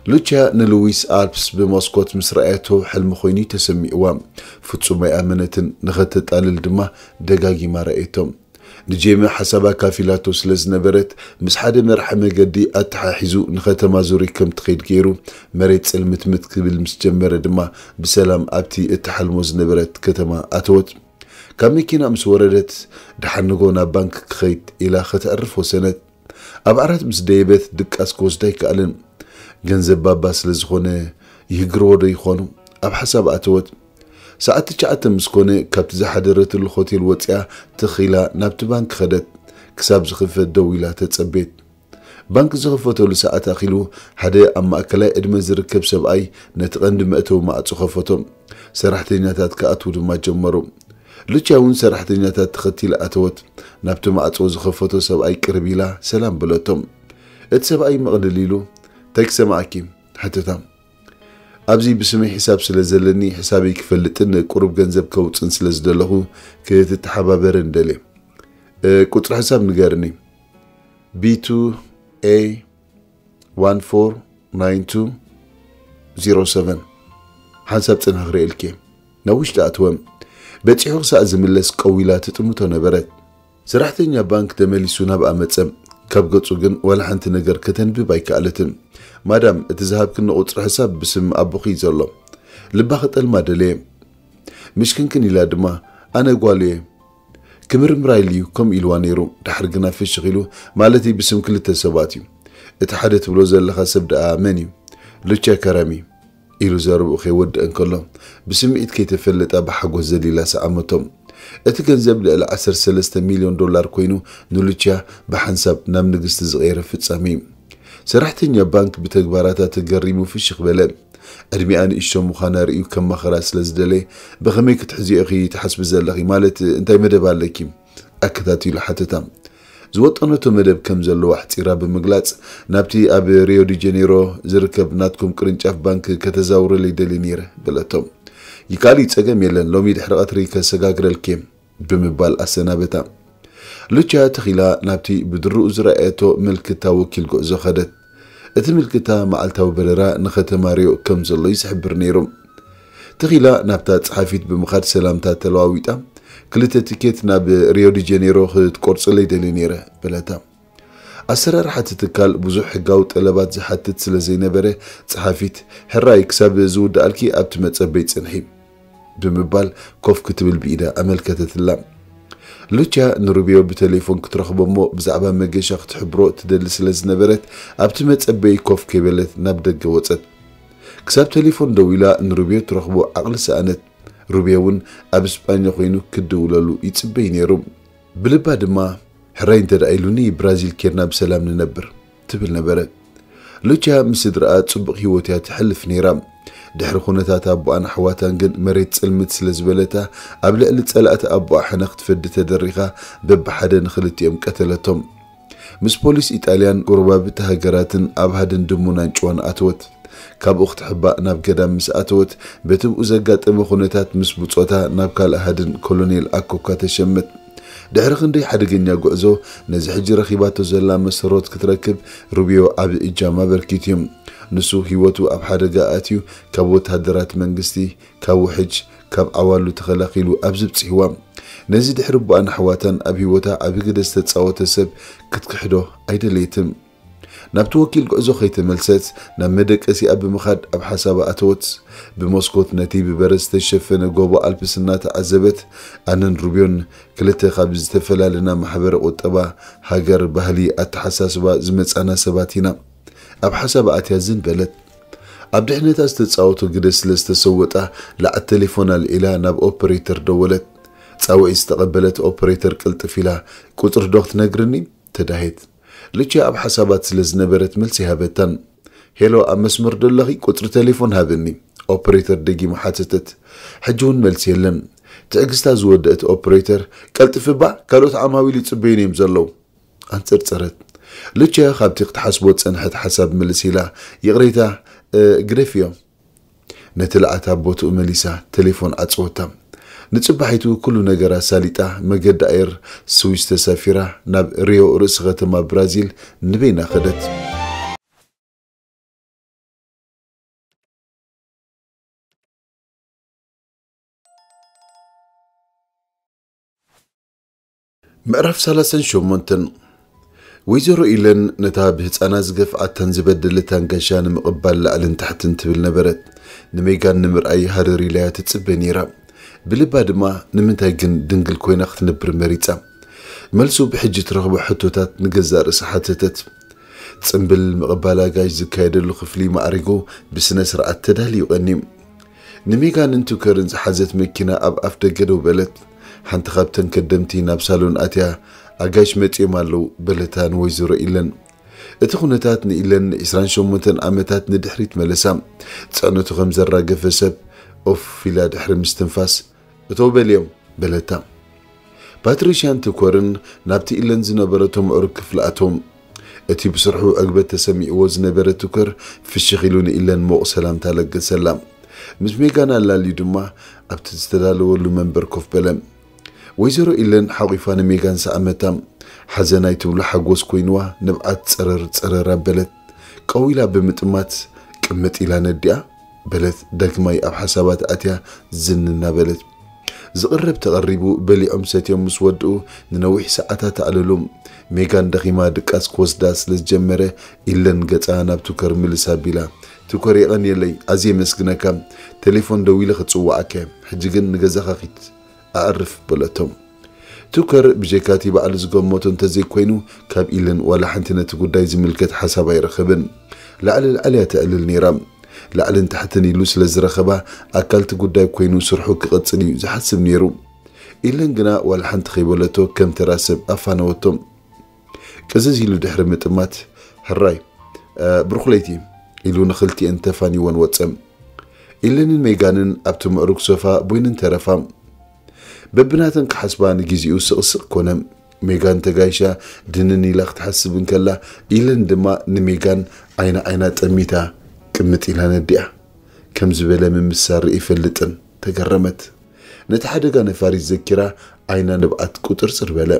ሉቺያ ንሉዊስ ኣልፕስ ብመስኮት ምስ ረኣየቶ ሕልሚ ኮይኑ ተሰሚዕዋ። ፍጹም ኣይኣመነትን። ንኸተጣልል ድማ ደጋጊማ ረኣየቶ። ንጄሚ ሓሳብ ኣካፊላቶ ስለ ዝነበረት ምስ ሓደ መርሓ መገዲ ኣተሓሒዙ ንኸተማ ዙሪክ ከም ትኸይድ ገይሩ። መሬት ጽልምትምት ክብል ምስ ጀመረ ድማ ብሰላም ኣብቲ እትሓልሞ ዝነበረት ከተማ ኣተወት። ካብ መኪና ምስ ወረደት፣ "ደሓን ንጎ ናብ ባንክ ክኸይድ" ኢላ ከተዕርፍ ወሰነት። ኣብ ዓራት ምስ ደየበት ድቃስ ክወስዳ ኣይከኣልን። ገንዘብ ባባ ስለ ዝኾነ ይህግርዎ ዶ ይኾኑ? ኣብ ሓሳብ ኣተወት። ሰዓት ትሽዓተ ምስ ኮነ ካብቲ ዝሓደረትሉ ሆቴል ወጺኣ ትኽ ኢላ ናብቲ ባንክ ከደት። ክሳብ ዝኽፈት ደው ኢላ ተጸቤት። ባንክ ዝኸፈተሉ ሰዓት ኣኺሉ ሓደ ኣብ ማእከላይ ዕድመ ዝርከብ ሰብኣይ ነቲ ቀንዲ መእተዊ ማዕጾ ከፈቶ። ሰራሕተኛታት ክኣትዉ ድማ ጀመሩ። ሉቺያ እውን ሰራሕተኛታት ተኸቲላ ኣተወት። ናብቲ ማዕጾ ዝኸፈቶ ሰብኣይ ቅርብ ኢላ ሰላም በለቶም። እቲ ሰብኣይ መቕልል ኢሉ፣ "እንታይ ክሰማዓኪ?" ሓተታ። "ኣብዚ ብስመይ ሕሳብ ስለ ዘለኒ፣ ሕሳበይ ክፈልጥን ቁሩብ ገንዘብ ከውጽን ስለ ዝደለኹ፣ ክትተሓባበርን ደልየ። እ፣ ቁጽሪ ሕሳብ ንገርኒ። ቢ ቱ ኤ ዋን ፎር ናይን ቱ ዜሮ ሰቨን። ሓንሳብ ጽንሕ ክርእየልኪ እየ." ናብ ውሽጢ ኣትወ። በጺሑ ክሳዕ ዝምለስ ቀው ኢላ ትጥምቶ ነበረት። ሰራሕተኛ ባንክ ተመሊሱ ናብኣ መጸ። ካብ ገጹ ግን ዋላ ሓንቲ ነገር ከተንብብ ኣይከኣለትን። "ማዳም፣ እቲ ዝሃብክኒ ቁጽሪ ሕሳብ ብስም ኣቦኺ እዩ ዘሎ። ልባ ክጠልማ ደለየ። ምሽክንክን ኢላ ድማ፣ ኣነ ጓሉ እየ። ክምርምራ ኢሉ እዩ ከምኡ ኢልዋ ነይሩ። ድሓር ግና ፍሽኽ ኢሉ፣ ማለተይ ብስም ክልተ ሰባት እዩ። እቲ ሓደ ትብሎ ዘለኻ ሰብ ደኣ መን እዩ?" "ሉቻ ከረሚ" ኢሉ ዘረብኡ ከይወድእ እንከሎ፣ ብስምዒት ከይተፈለጣ ብሓጎስ ዘሊላ ሰዓመቶ። እቲ ገንዘብ ልዕሊ ዓሰርተ ሰለስተ ሚልዮን ዶላር ኮይኑ፣ ንሉቻ ብሓንሳብ ናብ ንግስቲ ዝቐየረ ፍጻሜ እዩ። ሰራሕተኛ ባንክ ብተግባራታ ተገሪሙ ፍሽኽ በለ። ዕድሚኣ ንእሽቶ ምዃና ርእዩ ከማኽራ ስለ ዝደለየ፣ "ብኸመይ ክትሕዝዮ ኢኺ ትሓስቢ ዘለኺ? ማለት እንታይ መደብ ኣለኪ?" ኣከታቲሉ ሓተታ። ዝወጠነቶ መደብ ከም ዘለዎ ኣሕጺራ ብምግላጽ፣ ናብቲ ኣብ ሪዮ ዲ ጀኔሮ ዝርከብ ናትኩም ቅርንጫፍ ባንክ ከተዛውረለይ ደሊ ነይረ በለቶም። ይካል ጸገም የለን፣ ሎሚ ድሕሪ ቀትሪ ከሰጋግረልኪ እየ ብምባል ኣሰናበታ። ሉቻ ተኺላ ናብቲ ብድርኡ ዝረኣየቶ ምልክታ ወኪል ጉዕዞ ኸደት። እቲ ምልክታ መዓልታዊ በረራ ንኸተማ ሪዮ ከም ዘሎ እዩ ዝሕብር ነይሩ። ተኺላ ናብታ ጸሓፊት ብምኻድ ሰላምታ ተለዋዊጣ፣ ክልተ ቲኬት ናብ ሪዮ ዲ ጀኔሮ ክትቆርጽለይ ደልየ ነይረ በለታ። ኣሰራርሓ እቲ ትካል ብዙሕ ሕጋዊ ጠለባት ዝሓትት ስለ ዘይነበረ፣ ጸሓፊት፣ ሕራይ ክሳብ ዝውድኣልኪ ኣብቲ መጸበይ ጽንሒ ብምባል ኮፍ ክትብል ብኢዳ ኣመልከተትላ። ሉቻ ንሩቢዮ ብቴሌፎን ክትረኽቦ እሞ ብዛዕባ መገሻ ክትሕብሮ ትደሊ ስለ ዝነበረት ኣብቲ መጸበይ ኮፍ ከይበለት ናብ ደገ ወጸት። ክሳብ ቴሌፎን ደዊላ ንሩቢዮ ትረኽቦ ዓቕሊ ሰኣነት። ሩቢዮ እውን ኣብ እስጳኛ ኮይኑ ክድውለሉ ይጽበይ ነይሩ። ብልባ ድማ ሕራይ እንተ ደኣ ኢሉኒ ብራዚል ኬድና ብሰላም ንነብር ትብል ነበረት። ሉቻ ምስ ስድራኣ ጽቡቕ ህይወት እያ ትሕልፍ ነይራ። ድሕሪ ኩነታት ኣቦኣን ኣሕዋታን ግን መሬት ጽልምት ስለ ዝበለታ ኣብ ልዕሊ ጸላእቲ ኣቦኣ ሕነ ክትፈዲ ተደሪኻ በብሓደ ንኽልቲኦም ቀተለቶም። ምስ ፖሊስ ኢጣልያን ጎረባብቲ ሃገራትን ኣብ ሃድን ድሙን ኣንጭዋን ኣተወት። ካብኡ ክትሕባእ ናብ ገዳም ምስ ኣተወት በቲ ብኡ ዘጋጠመ ኩነታት ምስ ብጾታ ናብ ካልእ ሃድን ኮሎኔል ኣኮካ ተሸመት። ድሕሪ ክንደይ ሓደገኛ ጉዕዞ ነዚ ሕጂ ረኺባቶ ዘላ መሰሮት ክትረክብ ሩቢዮ ዓቢ እጃም ኣበርኪቱ እዩ። ንሱ ህይወቱ ኣብ ሓደጋ ኣትዩ ካብ ወተሃደራት መንግስቲ፣ ካብ ውሕጅ፣ ካብ ዓዋሉ ተኸላኺሉ ኣብዚ ብጽሕዋ። ነዚ ድሕሪ ኣቦኣን ኣሕዋታን ኣብ ህይወታ ዓቢ ግደ ዝተጻወተ ሰብ ክትክሕዶ ኣይደለየትን። ናብቲ ወኪል ጉዕዞ ከይተመልሰት ናብ መደቀሲኣ ብምኻድ ኣብ ሓሳባ ኣተወት። ብመስኮት ነቲ ብበረድ ዝተሸፈነ ጎቦ ኣልፕስ እናተዓዘበት፣ ኣነን ሩብዮን ክልተ ካብ ዝተፈላለና ማሕበረ ቁጠባ ሃገር ባህሊ ኣተሓሳስባ ዝመጻና ሰባት ኢና። ኣብ ሓሳባ ኣትያ ዝን በለት። ኣብ ድሕነታ ዝተጻወቶ ግደ ስለ ዝተሰወጣ ላዕት ቴሌፎን ኣልዒላ ናብ ኦፐሬተር ደወለት። ጻውዒት ዝተቐበለት ኦፐሬተር ቅልጥፍ ኢላ ቁጽሪ ዶ ክትነግርኒ? ተዳሄት። ልቺ ኣብ ሓሳባት ስለ ዝነበረት መልሲ ሃበታን። ሄሎ፣ ኣብ መስመር ዶ ኣለኺ? ቁጽሪ ቴሌፎን ሃብኒ። ኦፐሬተር ደጊማ ሓተተት። ሕጂ እውን መልሲ የለን። ትዕግስታ ዝወደእት ኦፐሬተር፣ ቀልጥፍ እባ፣ ካልኦት ዓማዊል ይጽበዩን እዮም ዘለዉ። ኣንጸርጸረት። ልቺያ ካብቲ ክትሓስቦ ዝጸንሐት ሓሳብ ምልስ ኢላ፣ ይቕሬታ፣ እ፣ ግደፍዮ። ነቲ ለዓት ኣብ ቦትኡ መሊሳ ቴሌፎን ዓጸወታ። ንጽባሒቱ ኩሉ ነገር ኣሳሊጣ መገዲ ኣየር ስዊስ ተሳፊራ ናብ ሪዮ ርእሲ ከተማ ብራዚል ንበይና ከደት። ምዕራፍ ሰላሳን ሸሞንተን። ወይዘሮ ኢለን ነታ ብህፃና ዝገፍዓታን ዝበደለታን ጋሻ ንምቕባል ላዕልን ታሕትን ትብል ነበረት። ንሜጋን ንምርኣይ ሃረር ኢላያ ትፅበ ነይራ። ብልባ ድማ ንምንታይ ግን ድንግል ኮይና ክትነብር መሪፃ? መልሱ ብሕጂ ትረኽቦ ሕቶታት ንገዛእ ርእሳ ሓተተት። ጽምብል ምቕባል ኣጋይሽ ዝካየደሉ ክፍሊ ማዕሪጉ ብስነ ስርዓት ተዳልዩ ቀንዩ። ንሜጋንን ቱከርን ዝሓዘት መኪና ኣብ ኣፍ ደገ ደው በለት። ሓንቲ ካብተን ከደምቲ ናብ ሳሎን ኣትያ፣ ኣጋይሽ መጺኦም ኣለዉ በለታ ንወይዘሮ ኢለን። እቲ ኩነታት ንኢለን ንዒስራን ሸሞንተን ዓመታት ንድሕሪት መለሳ። ጽዕነቱ ከም ዘራገፈ ሰብ ኦፍ ኢላ ድሕሪ ምስትንፋስ፣ እተው በልዮም በለታ። ፓትሪሽያን ቱከርን ናብቲ ኢለን ዝነበረቶ ምዕሩግ ክፍሊ ኣተዉ። እቲ ብስርሑ ዕግበት ተሰሚዕዎ ዝነበረ ቱከር ፍሽኽ ኢሉ ንኢለን ሞቕ ሰላምታ ለገሰላ። ምስ ሜጋን ኣላልዩ ድማ ኣብቲ ዝተዳለወሉ መንበር ኮፍ በለ። ወይዘሮ ኢለን ሓቒፋ ንሜጋን ሰዓመታ። ሓዘን ኣይትብሎ ሓጎስ ኮይንዋ ንብዓት ጸረር ጸረር ኣበለት። ቀው ኢላ ብምጥማት ቅምጥ ኢላ ነዲኣ በለት። ዳግማይ ኣብ ሓሳባት ኣትያ ዝን እናበለት። ዝቕረብ ተቐሪቡ በሊዖም ሰትዮም ምስ ወድኡ ንነዊሕ ሰዓታት ኣዕለሉ። ሜጋን ደኺማ ድቃስ ክወስዳ ስለ ዝጀመረ ኢለን ገጻ ናብ ቱከር ምልስ ኣቢላ፣ ቱከር የቐንየለይ፣ ኣዝየ የመስግነካ። ቴሌፎን ደዊለ ክጽውዓካ እየ። ሕጂ ግን ንገዛኻ ኪድ። ኣዕርፍ በለቶ። ቱከር ብጀካ እቲ ባዕሉ ዝገመቶ እንተዘይኮይኑ ካብ ኢለን ዋላ ሓንቲ ነቲ ጉዳይ ዝምልከት ሓሳብ ኣይረኸበን። ላዕሊ ላዕሊ እያ ተዕልል ነይራ። ላዕልን ታሕትን ኢሉ ስለ ዝረኸባ ኣካል እቲ ጉዳይ ኮይኑ ስርሑ ክቕጽል እዩ ዝሓስብ ነይሩ። ኢለን ግና ዋላ ሓንቲ ከይበለቶ ከም ተራ ሰብ ኣፋነወቶ። ቅዝዝ ኢሉ ድሕሪ ምጥማት፣ ሕራይ፣ እ፣ ብሩኽ ለይቲ ኢሉ ንኽልቲኤን ተፋኒወን ወጸ። ኢለንን ሜጋንን ኣብቲ ምዕሩግ ሶፋ ቦይነን ተረፋ። በብናተን ክሓስባ ንግዜኡ ስቕስቕ ኮነ። ሜጋን ተጋይሻ ድንን ኢላ ክትሓስብ እንከላ፣ ኢለን ድማ ንሜጋን ዓይና ዓይና ጠሚታ ቅምጥ ኢላ ነዲኣ። ከም ዝበለ ምምሳር ይፈልጥን ተገረመት። ነቲ ሓደጋ ነፋሪት ዘኪራ ዓይና ንብዓት ቁጥርጽር በለ።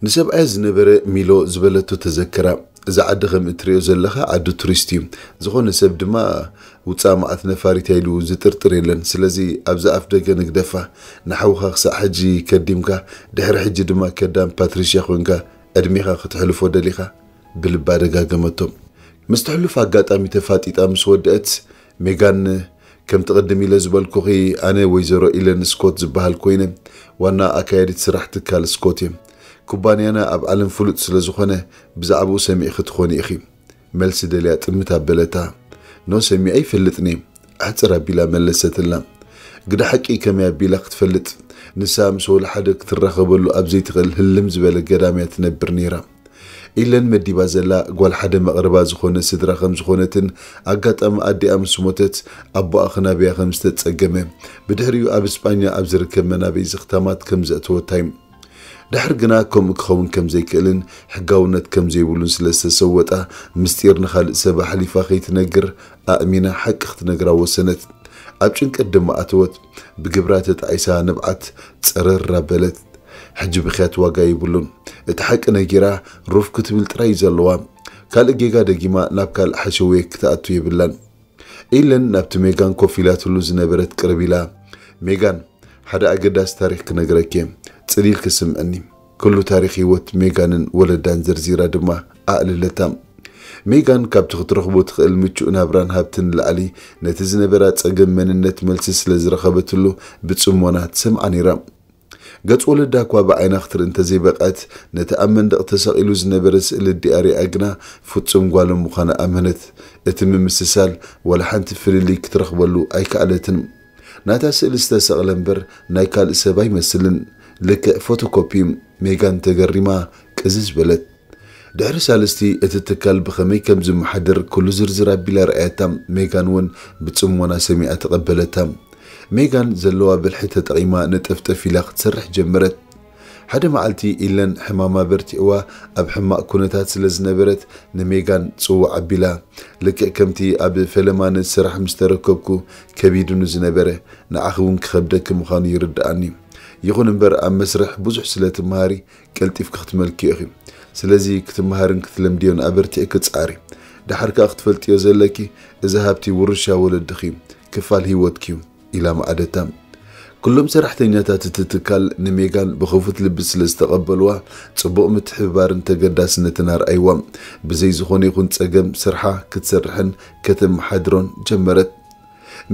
ንሰብኣያ ዝነበረ ሚሎ ዝበለቶ ተዘከራ። እዛ ዓዲ ከም እትሪኦ ዘለኻ ዓዲ ቱሪስት እዩ። ዝኾነ ሰብ ድማ ውፃእ መዓት ነፋሪት ኢሉ ዝጥርጥር የለን። ስለዚ ኣብዚ ኣፍ ደገ ንግደፋ። ንሓውኻ ክሳዕ ሕጂ ከዲምካ፣ ድሕሪ ሕጂ ድማ ከዳም ፓትሪሽያ ኮንካ ዕድሜኻ ክትሕልፎ ደሊኻ? ብልባ ደጋገመቶ። ምስ ትሕሉፍ ኣጋጣሚ ተፋጢጣ ምስ ወደአት፣ ሜጋን፣ ከምቲ ቅድም ኢለ ዝበልኩኺ፣ ኣነ ወይዘሮ ኢለን ስኮት ዝበሃል ኮይነ፣ ዋና ኣካያዲት ስራሕ ትካል ስኮት እየ። ኩባንያና ኣብ ዓለም ፍሉጥ ስለ ዝኾነ፣ ብዛዕባኡ ሰሚዕኺ ትኾኒ ኢኺ። መልሲ ደልያ ጥምት ኣበለታ። ኖ፣ ሰሚዐ ኣይፈልጥን እየ፣ ኣሕጽር ኣቢላ መለሰትላ። ግዳ ሓቂ ከመይ ኣቢላ ክትፈልጥ? ንሳ ምስ ወላ ሓደ ክትራኸበሉ ኣብ ዘይትኽእል ህልም ዝበለ ገዳም እያ ትነብር ነይራ። ኢለን መዲባ ዘላ ጓል ሓደ መቕርባ ዝኾነ ስድራ ከም ዝኾነትን፣ ኣጋጣሚ ኣዲኣ ምስ ሞተት፣ ኣቦኣ ክናብያ ከም ዝተጸገመ፣ ብድሕሪኡ ኣብ እስጳኛ ኣብ ዝርከብ መናበይ ዘኽታማት ከም ዘእተወታ እዩ። ድሕር ግና ከምኡ ክኸውን ከም ዘይክእልን ሕጋውነት ከም ዘይብሉን ስለ ዝተሰወጣ፣ ምስጢር ንኻልእ ሰብ ኣሕሊፋ ከይትነግር ኣእሚና ሓቂ ክትነግራ ወሰነት። ኣብ ጭንቀት ድማ ኣተወት። ብግብራ ተጣዒሳ ንብዓት ጸረር ኣበለት። ሕጂ ብኽያት ዋጋ የብሉን። እቲ ሓቂ ነጊራ ሩፍ ክትብል ጥራይ እዩ ዘለዋ። ካልእ ጌጋ ደጊማ ናብ ካልእ ሓሸውየ ክትኣቱ የብላን። ኢለን ናብቲ ሜጋን ኮፍ ኢላትሉ ዝነበረት ቅርብ ኢላ፣ ሜጋን፣ ሓደ ኣገዳሲ ታሪኽ ክነግረኪ እየ። ጽን ኢልኪ ስምዕኒ። ኩሉ ታሪኽ ህይወት ሜጋንን ወለዳን ዘርዚራ ድማ ኣዕለለታ። ሜጋን ካብቲ ክትረኽቦ ትኽእል ምቹእ ናብራን ሃብትን ንላዕሊ፣ ነቲ ዝነበራ ጸገም መንነት መልሲ ስለ ዝረኸበትሉ ብጽሞና ትሰምዓ ነይራ። ገጽ ወለዳ እኳ ብዓይና ክትርኢ እንተዘይበቕዐት፣ ነቲ ኣብ መንደቕ ተሰቒሉ ዝነበረ ስእሊ ኣዲኣ ሪኣ ግና ፍጹም ጓሎም ምዃና ኣመነት። እቲ ምምስሳል ዋላ ሓንቲ ፍልልይ ክትረኽበሉ ኣይከኣለትን። ናታ ስእሊ ዝተሰቕለ እምበር ናይ ካልእ ሰብ ኣይመስልን። ልክዕ ፎቶኮፒ። ሜጋን ተገሪማ ቅዝዝ በለት። ድሕሪ ሳልስቲ እቲ ትካል ብኸመይ ከም ዝመሓደር ኩሉ ዝርዝር ኣቢላ ረኣያታ። ሜጋን እውን ብጽሞና ሰሚዓ ተቐበለታ። ሜጋን ዘለዋ ብልሒ ተጠቒማ ነጠፍጠፍ ኢላ ክትሰርሕ ጀመረት። ሓደ መዓልቲ ኢለን ሕማማ በርቲዕዋ ኣብ ሕማቕ ኩነታት ስለ ዝነበረት ንሜጋን ጽዋዕ ኣቢላ፣ ልክዕ ከምቲ ኣብ ፈለማ ነቲ ስራሕ ምስ ተረከብኩ ከቢዱኒ ዝነበረ፣ ንዓኺ እውን ክኸብደኪ ምዃኑ ይርድኣኒ። ይኹን እምበር ኣብ መስርሕ ብዙሕ ስለ ትመሃሪ ቀልጢፍኪ ክትመልክዮ ኢኺ። ስለዚ ክትመሃርን ክትለምድዮን ኣበርቲዕኪ ጻሪ። ደሓር ከኣ ክትፈልጥዮ ዘለኪ፣ እዚ ሃብቲ ውርሻ ወለድኺ፣ ክፋል ህይወትኪ እዩ። ኢላ መኣደታ። ኩሎም ሰራሕተኛታት እቲ ትካል ንሜጋን ብኽፉት ልቢ ስለ ዝተቐበልዋ፣ ጽቡቕ ምትሕብባርን ተገዳስነትን ኣርኣይዋ። ብዘይ ዝኾነ ይኹን ጸገም ስርሓ ክትሰርሕን ከተመሓድሮን ጀመረት።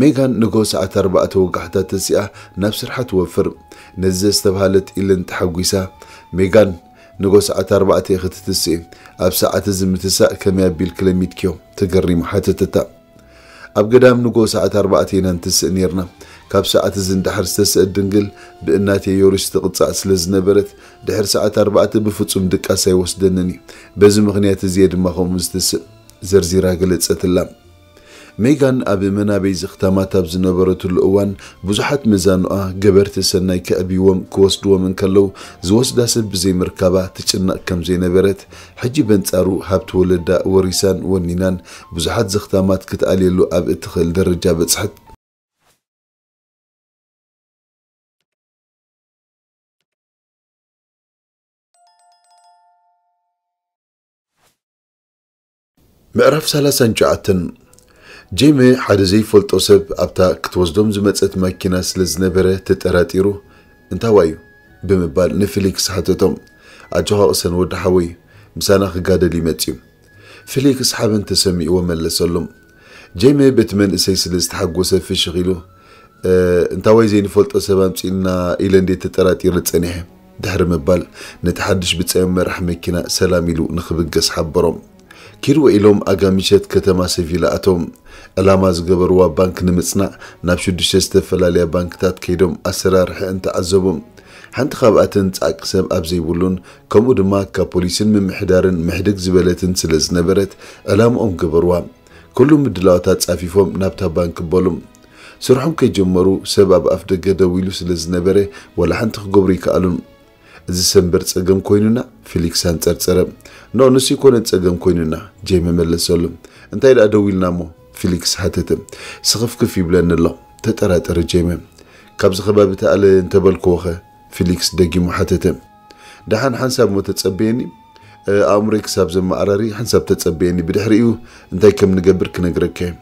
ሜጋን ንግሆ ሰዓት ኣርባዕተ ወጋሕታ ተሲኣ ናብ ስርሓ ትወፍር። ነዚ ዘስተብሃለት ኢለን ተሓጒሳ፣ ሜጋን፣ ንግሆ ሰዓት ኣርባዕተ ኢኺ ትትስኢ፣ ኣብ ሰዓት እዚ ምትሳእ ከመይ ኣቢልኪ ለሚድክዮ? ተገሪማ ሓተተታ። ኣብ ገዳም ንግሆ ሰዓት ኣርባዕተ ኢና ንትስእ ኔርና። ካብ ሰዓት እዚ ንደሓር ዝተስአት ድንግል ብእናቴ ዮሪስ ትቕጻዕ ስለ ዝነበረት፣ ድሕሪ ሰዓት ኣርባዕተ ብፍጹም ድቃስ ኣይወስደንን እዩ። በዚ ምኽንያት እዚ እየ ድማ ከምኡ ዝትስእ፣ ዘርዚራ ገለጸትላ። ሜጋን ኣብ መናበይ ዘኽታማት ኣብ ዝነበረትሉ እዋን፣ ብዙሓት መዛኑኣ ገበርቲ ሰናይ ከዕብይዎም ክወስድዎም እንከለዉ፣ ዝወስዳ ሰብ ብዘይምርካባ ትጭነቕ ከም ዘይነበረት፣ ሕጂ በንጻሩ ሃብቲ ወለዳ ወሪሳን ወኒናን ብዙሓት ዘኽታማት ክትኣልየሉ ኣብ እትኽእል ደረጃ በጽሐት። ምዕራፍ ሰላሳን ትሽዓተን። ጄሚ ሓደ ዘይፈልጦ ሰብ ኣብታ ክትወስዶም ዝመጸት ማኪና ስለ ዝነበረ ተጠራጢሩ፣ "እንታዋይ እዩ?" ብምባል ንፊሊክስ ሓተቶም። "ኣጆኻ ቅሰን ወዲ ሓወይ፣ ምሳና ክጋደል እዩ መጺኡ።" ፊሊክስ ሓበን ተሰሚዕዎ መለሰሎም። ጄሚ በቲ መንእሰይ ስለ ዝተሓጎሰ ፍሽኽ ኢሉ፣ "እ፣ እንታዋይ ዘይንፈልጦ ሰብ ኣምጺእና ኢለ እንዴ ተጠራጢረ ጸኒሐ?" ድሕሪ ምባል ነቲ ሓድሽ ብጻዮም መራሕ መኪና ሰላም ኢሉ ንኽብገስ ሓበሮም። ኪድዎ ኢሎም ኣጋ ምሸት ከተማ ሰቪላ ኣተው። ዕላማ ዝገበርዋ ባንክ ንምጽናዕ ናብ ሽዱሽተ ዝተፈላለያ ባንክታት ከይዶም ኣሰራርሐ እንተዓዘቡ፣ ሓንቲ ካብኣተን ጻዕቂ ሰብ ኣብ ዘይብሉን ከምኡ ድማ ካብ ፖሊስን ምምሕዳርን ምሕድግ ዝበለትን ስለ ዝነበረት ዕላምኦም ገበርዋ። ኩሉ ምድላዋት ኣጻፊፎም ናብታ ባንክ በሉ። ስርሖም ከይጀመሩ ሰብ ኣብ ኣፍ ደገ ደው ኢሉ ስለ ዝነበረ ዋላ ሓንቲ ክገብሩ ይከኣሉን። እዚ ሰንበር ጸገም ኮይኑና? ፊሊክስ ኣንጸርጸረ። ኖ፣ ንሱ ኣይኮነን ጸገም ኮይኑና፣ ጄሚ መለሰሉ። እንታይ ደኣ ደዊልና እሞ? ፊሊክስ ሓተተ። ስኽፍክፍ ይብለኒ ኣሎ፣ ተጠራጠረ ጄሚ። ካብዚ ከባቢ ተኣለ እንተበልክዎኸ? ፊሊክስ ደጊሙ ሓተተ። ደሓን ሓንሳብ እሞ ተጸበየኒ፣ እ፣ ኣእምሮይ ክሳብ ዘመዓራሪ ሓንሳብ ተጸበየኒ፣ ብድሕሪኡ እንታይ ከም ንገብር ክነግረካ እየ።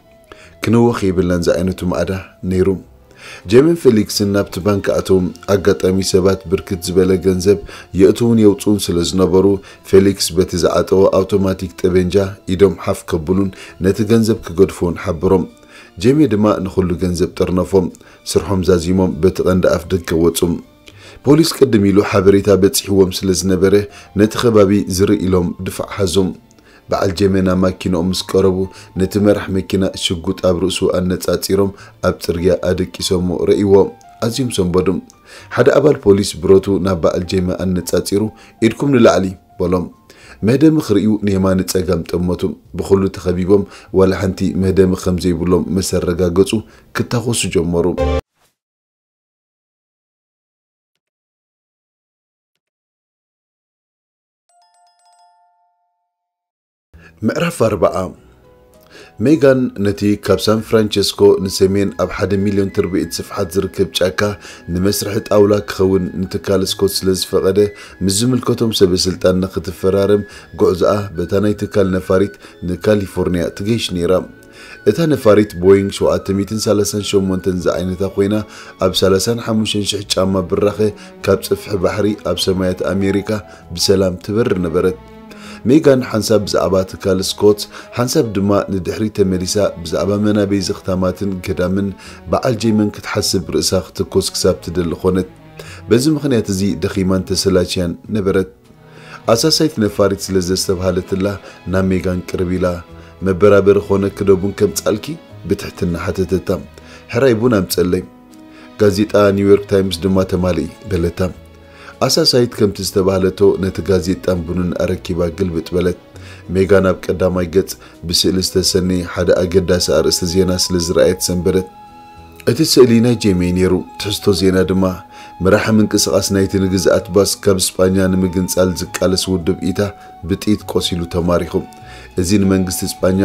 ክንወኽ የብልናን ዝዓይነቱ ማዕዳ ነይሩ። ጄምን ፌሊክስን ናብቲ ባንክ ኣተዉ። ኣጋጣሚ ሰባት ብርክት ዝበለ ገንዘብ የእትዉን የውፅኡን ስለ ዝነበሩ፣ ፌሊክስ በቲ ዝዓጠዎ ኣውቶማቲክ ጠበንጃ ኢዶም ሓፍ ከብሉን ነቲ ገንዘብ ክገድፍዎን ሓበሮም። ጄሚ ድማ ንኹሉ ገንዘብ ጠርነፎም። ስርሖም ዛዚሞም በቲ ቀንዲ ኣፍ ደገ ወፁ። ፖሊስ ቅድም ኢሉ ሓበሬታ በፂሕዎም ስለ ዝነበረ፣ ነቲ ከባቢ ዝርኢ ኢሎም ድፋዕ ሓዞም። በዓል ጄመ ናብ ማኪንኦም ምስ ቀረቡ፣ ነቲ መራሕ መኪና ሽጉጥ ኣብ ርእሱ ኣነጻጺሮም ኣብ ጽርግያ ኣደቂሶሞ ረእይዎ። ኣዝዮም ሰንበዱ። ሓደ ኣባል ፖሊስ ብረቱ ናብ በዓል ጄመ ኣነጻጺሩ፣ "ኢድኩም ንላዕሊ!" በሎም። መህደሚ ክርእዩ ንየማን ንጸጋም ጠመቱ። ብኹሉ ተኸቢቦም፣ ዋላ ሓንቲ መህደሚ ከም ዘይብሎም ምስ ኣረጋገጹ፣ ክታኾሱ ጀመሩ። ምዕራፍ ኣርባዓ። ሜጋን ነቲ ካብ ሳን ፍራንቸስኮ ንሰሜን ኣብ ሓደ ሚልዮን ትርብዒት ስፍሓት ዝርከብ ጫካ ንመስርሒ ጣውላ ክኸውን ንትካል ስኮት ስለ ዝፈቐደ፣ ምስ ዝምልከቶም ሰበ ስልጣን ንክትፈራረም ጉዕዞኣ በታ ናይ ትካል ነፋሪት ንካሊፎርኒያ ትገይሽ ነይራ። እታ ነፋሪት ቦይንግ ሸውዓተ ሚእትን ሰላሳን ሸሞንተን ዝዓይነታ ኮይና፣ ኣብ ሰላሳን ሓሙሽተን ሽሕ ጫማ ብራኸ ካብ ጽፍሒ ባሕሪ ኣብ ሰማያት ኣሜሪካ ብሰላም ትበርር ነበረት። ሜጋን ሓንሳብ ብዛዕባ ትካል ስኮት፣ ሓንሳብ ድማ ንድሕሪት ተመሊሳ ብዛዕባ መናበይ ዘኽታማትን ገዳምን በዓል ጄመን ክትሓስብ ርእሳ ክትኮስ ክሳብ ትደሊ ኾነት። በዚ ምኽንያት እዚ ደኺማን ተሰላችያን ነበረት። ኣሳሳይት ነፋሪት ስለ ዘስተብሃለትላ ናብ ሜጋን ቅርብ ኢላ፣ "መበራበሪ ኾነ ክደቡን ከምጻልኪ?" ብትሕትና ሓተተታ። "ሕራይ ቡን ኣምጸለይ። ጋዜጣ ኒውዮርክ ታይምስ ድማ ተማልኢ" በለታ። ኣሳሳይት ከምቲ ዝተባህለቶ ነቲ ጋዜጣን ቡንን ኣረኪባ ግልብጥ በለት። ሜጋን ኣብ ቀዳማይ ገጽ ብስእሊ ዝተሰነየ ሓደ ኣገዳሲ ኣርእስቲ ዜና ስለ ዝረኣየት ሰንበደት። እቲ ስእሊ ናይ ጄሚ ነይሩ። ትሕዝቶ ዜና ድማ፣ መራሒ ምንቅስቓስ ናይቲ ንግዝኣት ባስክ ካብ ስጳኛ ንምግንጻል ዝቃለስ ውድብ ኢታ ብጥይት ቆሲሉ ተማሪኹ። እዚ ንመንግስቲ ስጳኛ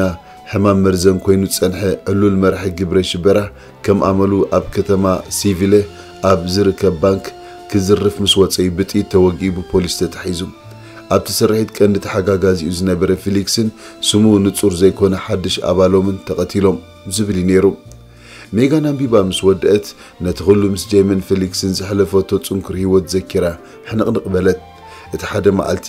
ሕማም መርዘን ኮይኑ ዝጸንሐ ዕሉል መራሒ ግብረ ሽበራ፣ ከም ኣመሉ ኣብ ከተማ ሲቪለ ኣብ ዝርከብ ባንክ ክዝርፍ ምስ ወጸ እዩ ብጥይት ተወጊኡ ብፖሊስ ተታሒዙ። ኣብቲ ስርሒት ቀንዲ ተሓጋጋዚኡ ዝነበረ ፊሊክስን ስሙ ንጹር ዘይኮነ ሓድሽ ኣባሎምን ተቐቲሎም ዝብል እዩ ነይሩ። ሜጋን ኣንቢባ ምስ ወደአት፣ ነቲ ኩሉ ምስ ጄምን ፊሊክስን ዘሕለፈቶ ጽንኩር ህይወት ዘኪራ ሕንቕንቕ በለት። እቲ ሓደ መዓልቲ፣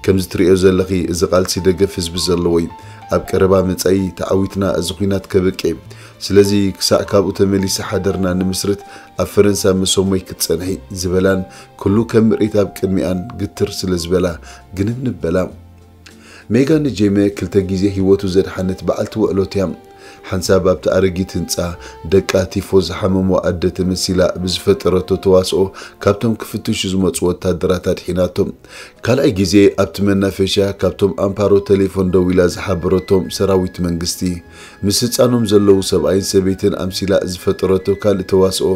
ከምዚ ትርእዮ ዘለኺ፣ እዚ ቃልሲ ደገፍ ህዝቢ ዘለዎ እዩ። ኣብ ቀረባ መጻኢ ተዓዊትና እዚ ኲናት ከብቅዕ እዩ። ስለዚ ክሳዕ ካብኡ ተመሊሰ ሓደርና ንምስርት ኣብ ፈረንሳ መሰሞይ ክትጸንሒ ዝበላን ኩሉ ከም ምርኢት ኣብ ቅድሚኣን ግትር ስለ ዝበላ ግንብንብ በላ። ሜጋን ንጄመ ክልተ ግዜ ህይወቱ ዘድሓነት በዓልቲ ውዕሎት እያ። ሓንሳብ ኣብቲ ኣረጊት ህንጻ ደቃ ቲፎ ዝሓመሞ ኣደ ተመሲላ ብዝፈጠረቶ ተዋስኦ ካብቶም ክፍትሹ ዝመጹ ወታደራት ኣድሒናቶም። ካልኣይ ግዜ ኣብቲ መናፈሻ ካብቶም ኣምፓሮ ቴሌፎን ደዊላ ዝሓበረቶም ሰራዊት መንግስቲ ምስ ህጻኖም ዘለዉ ሰብኣይን ሰበይትን ኣምሲላ ዝፈጠረቶ ካልእ ተዋስኦ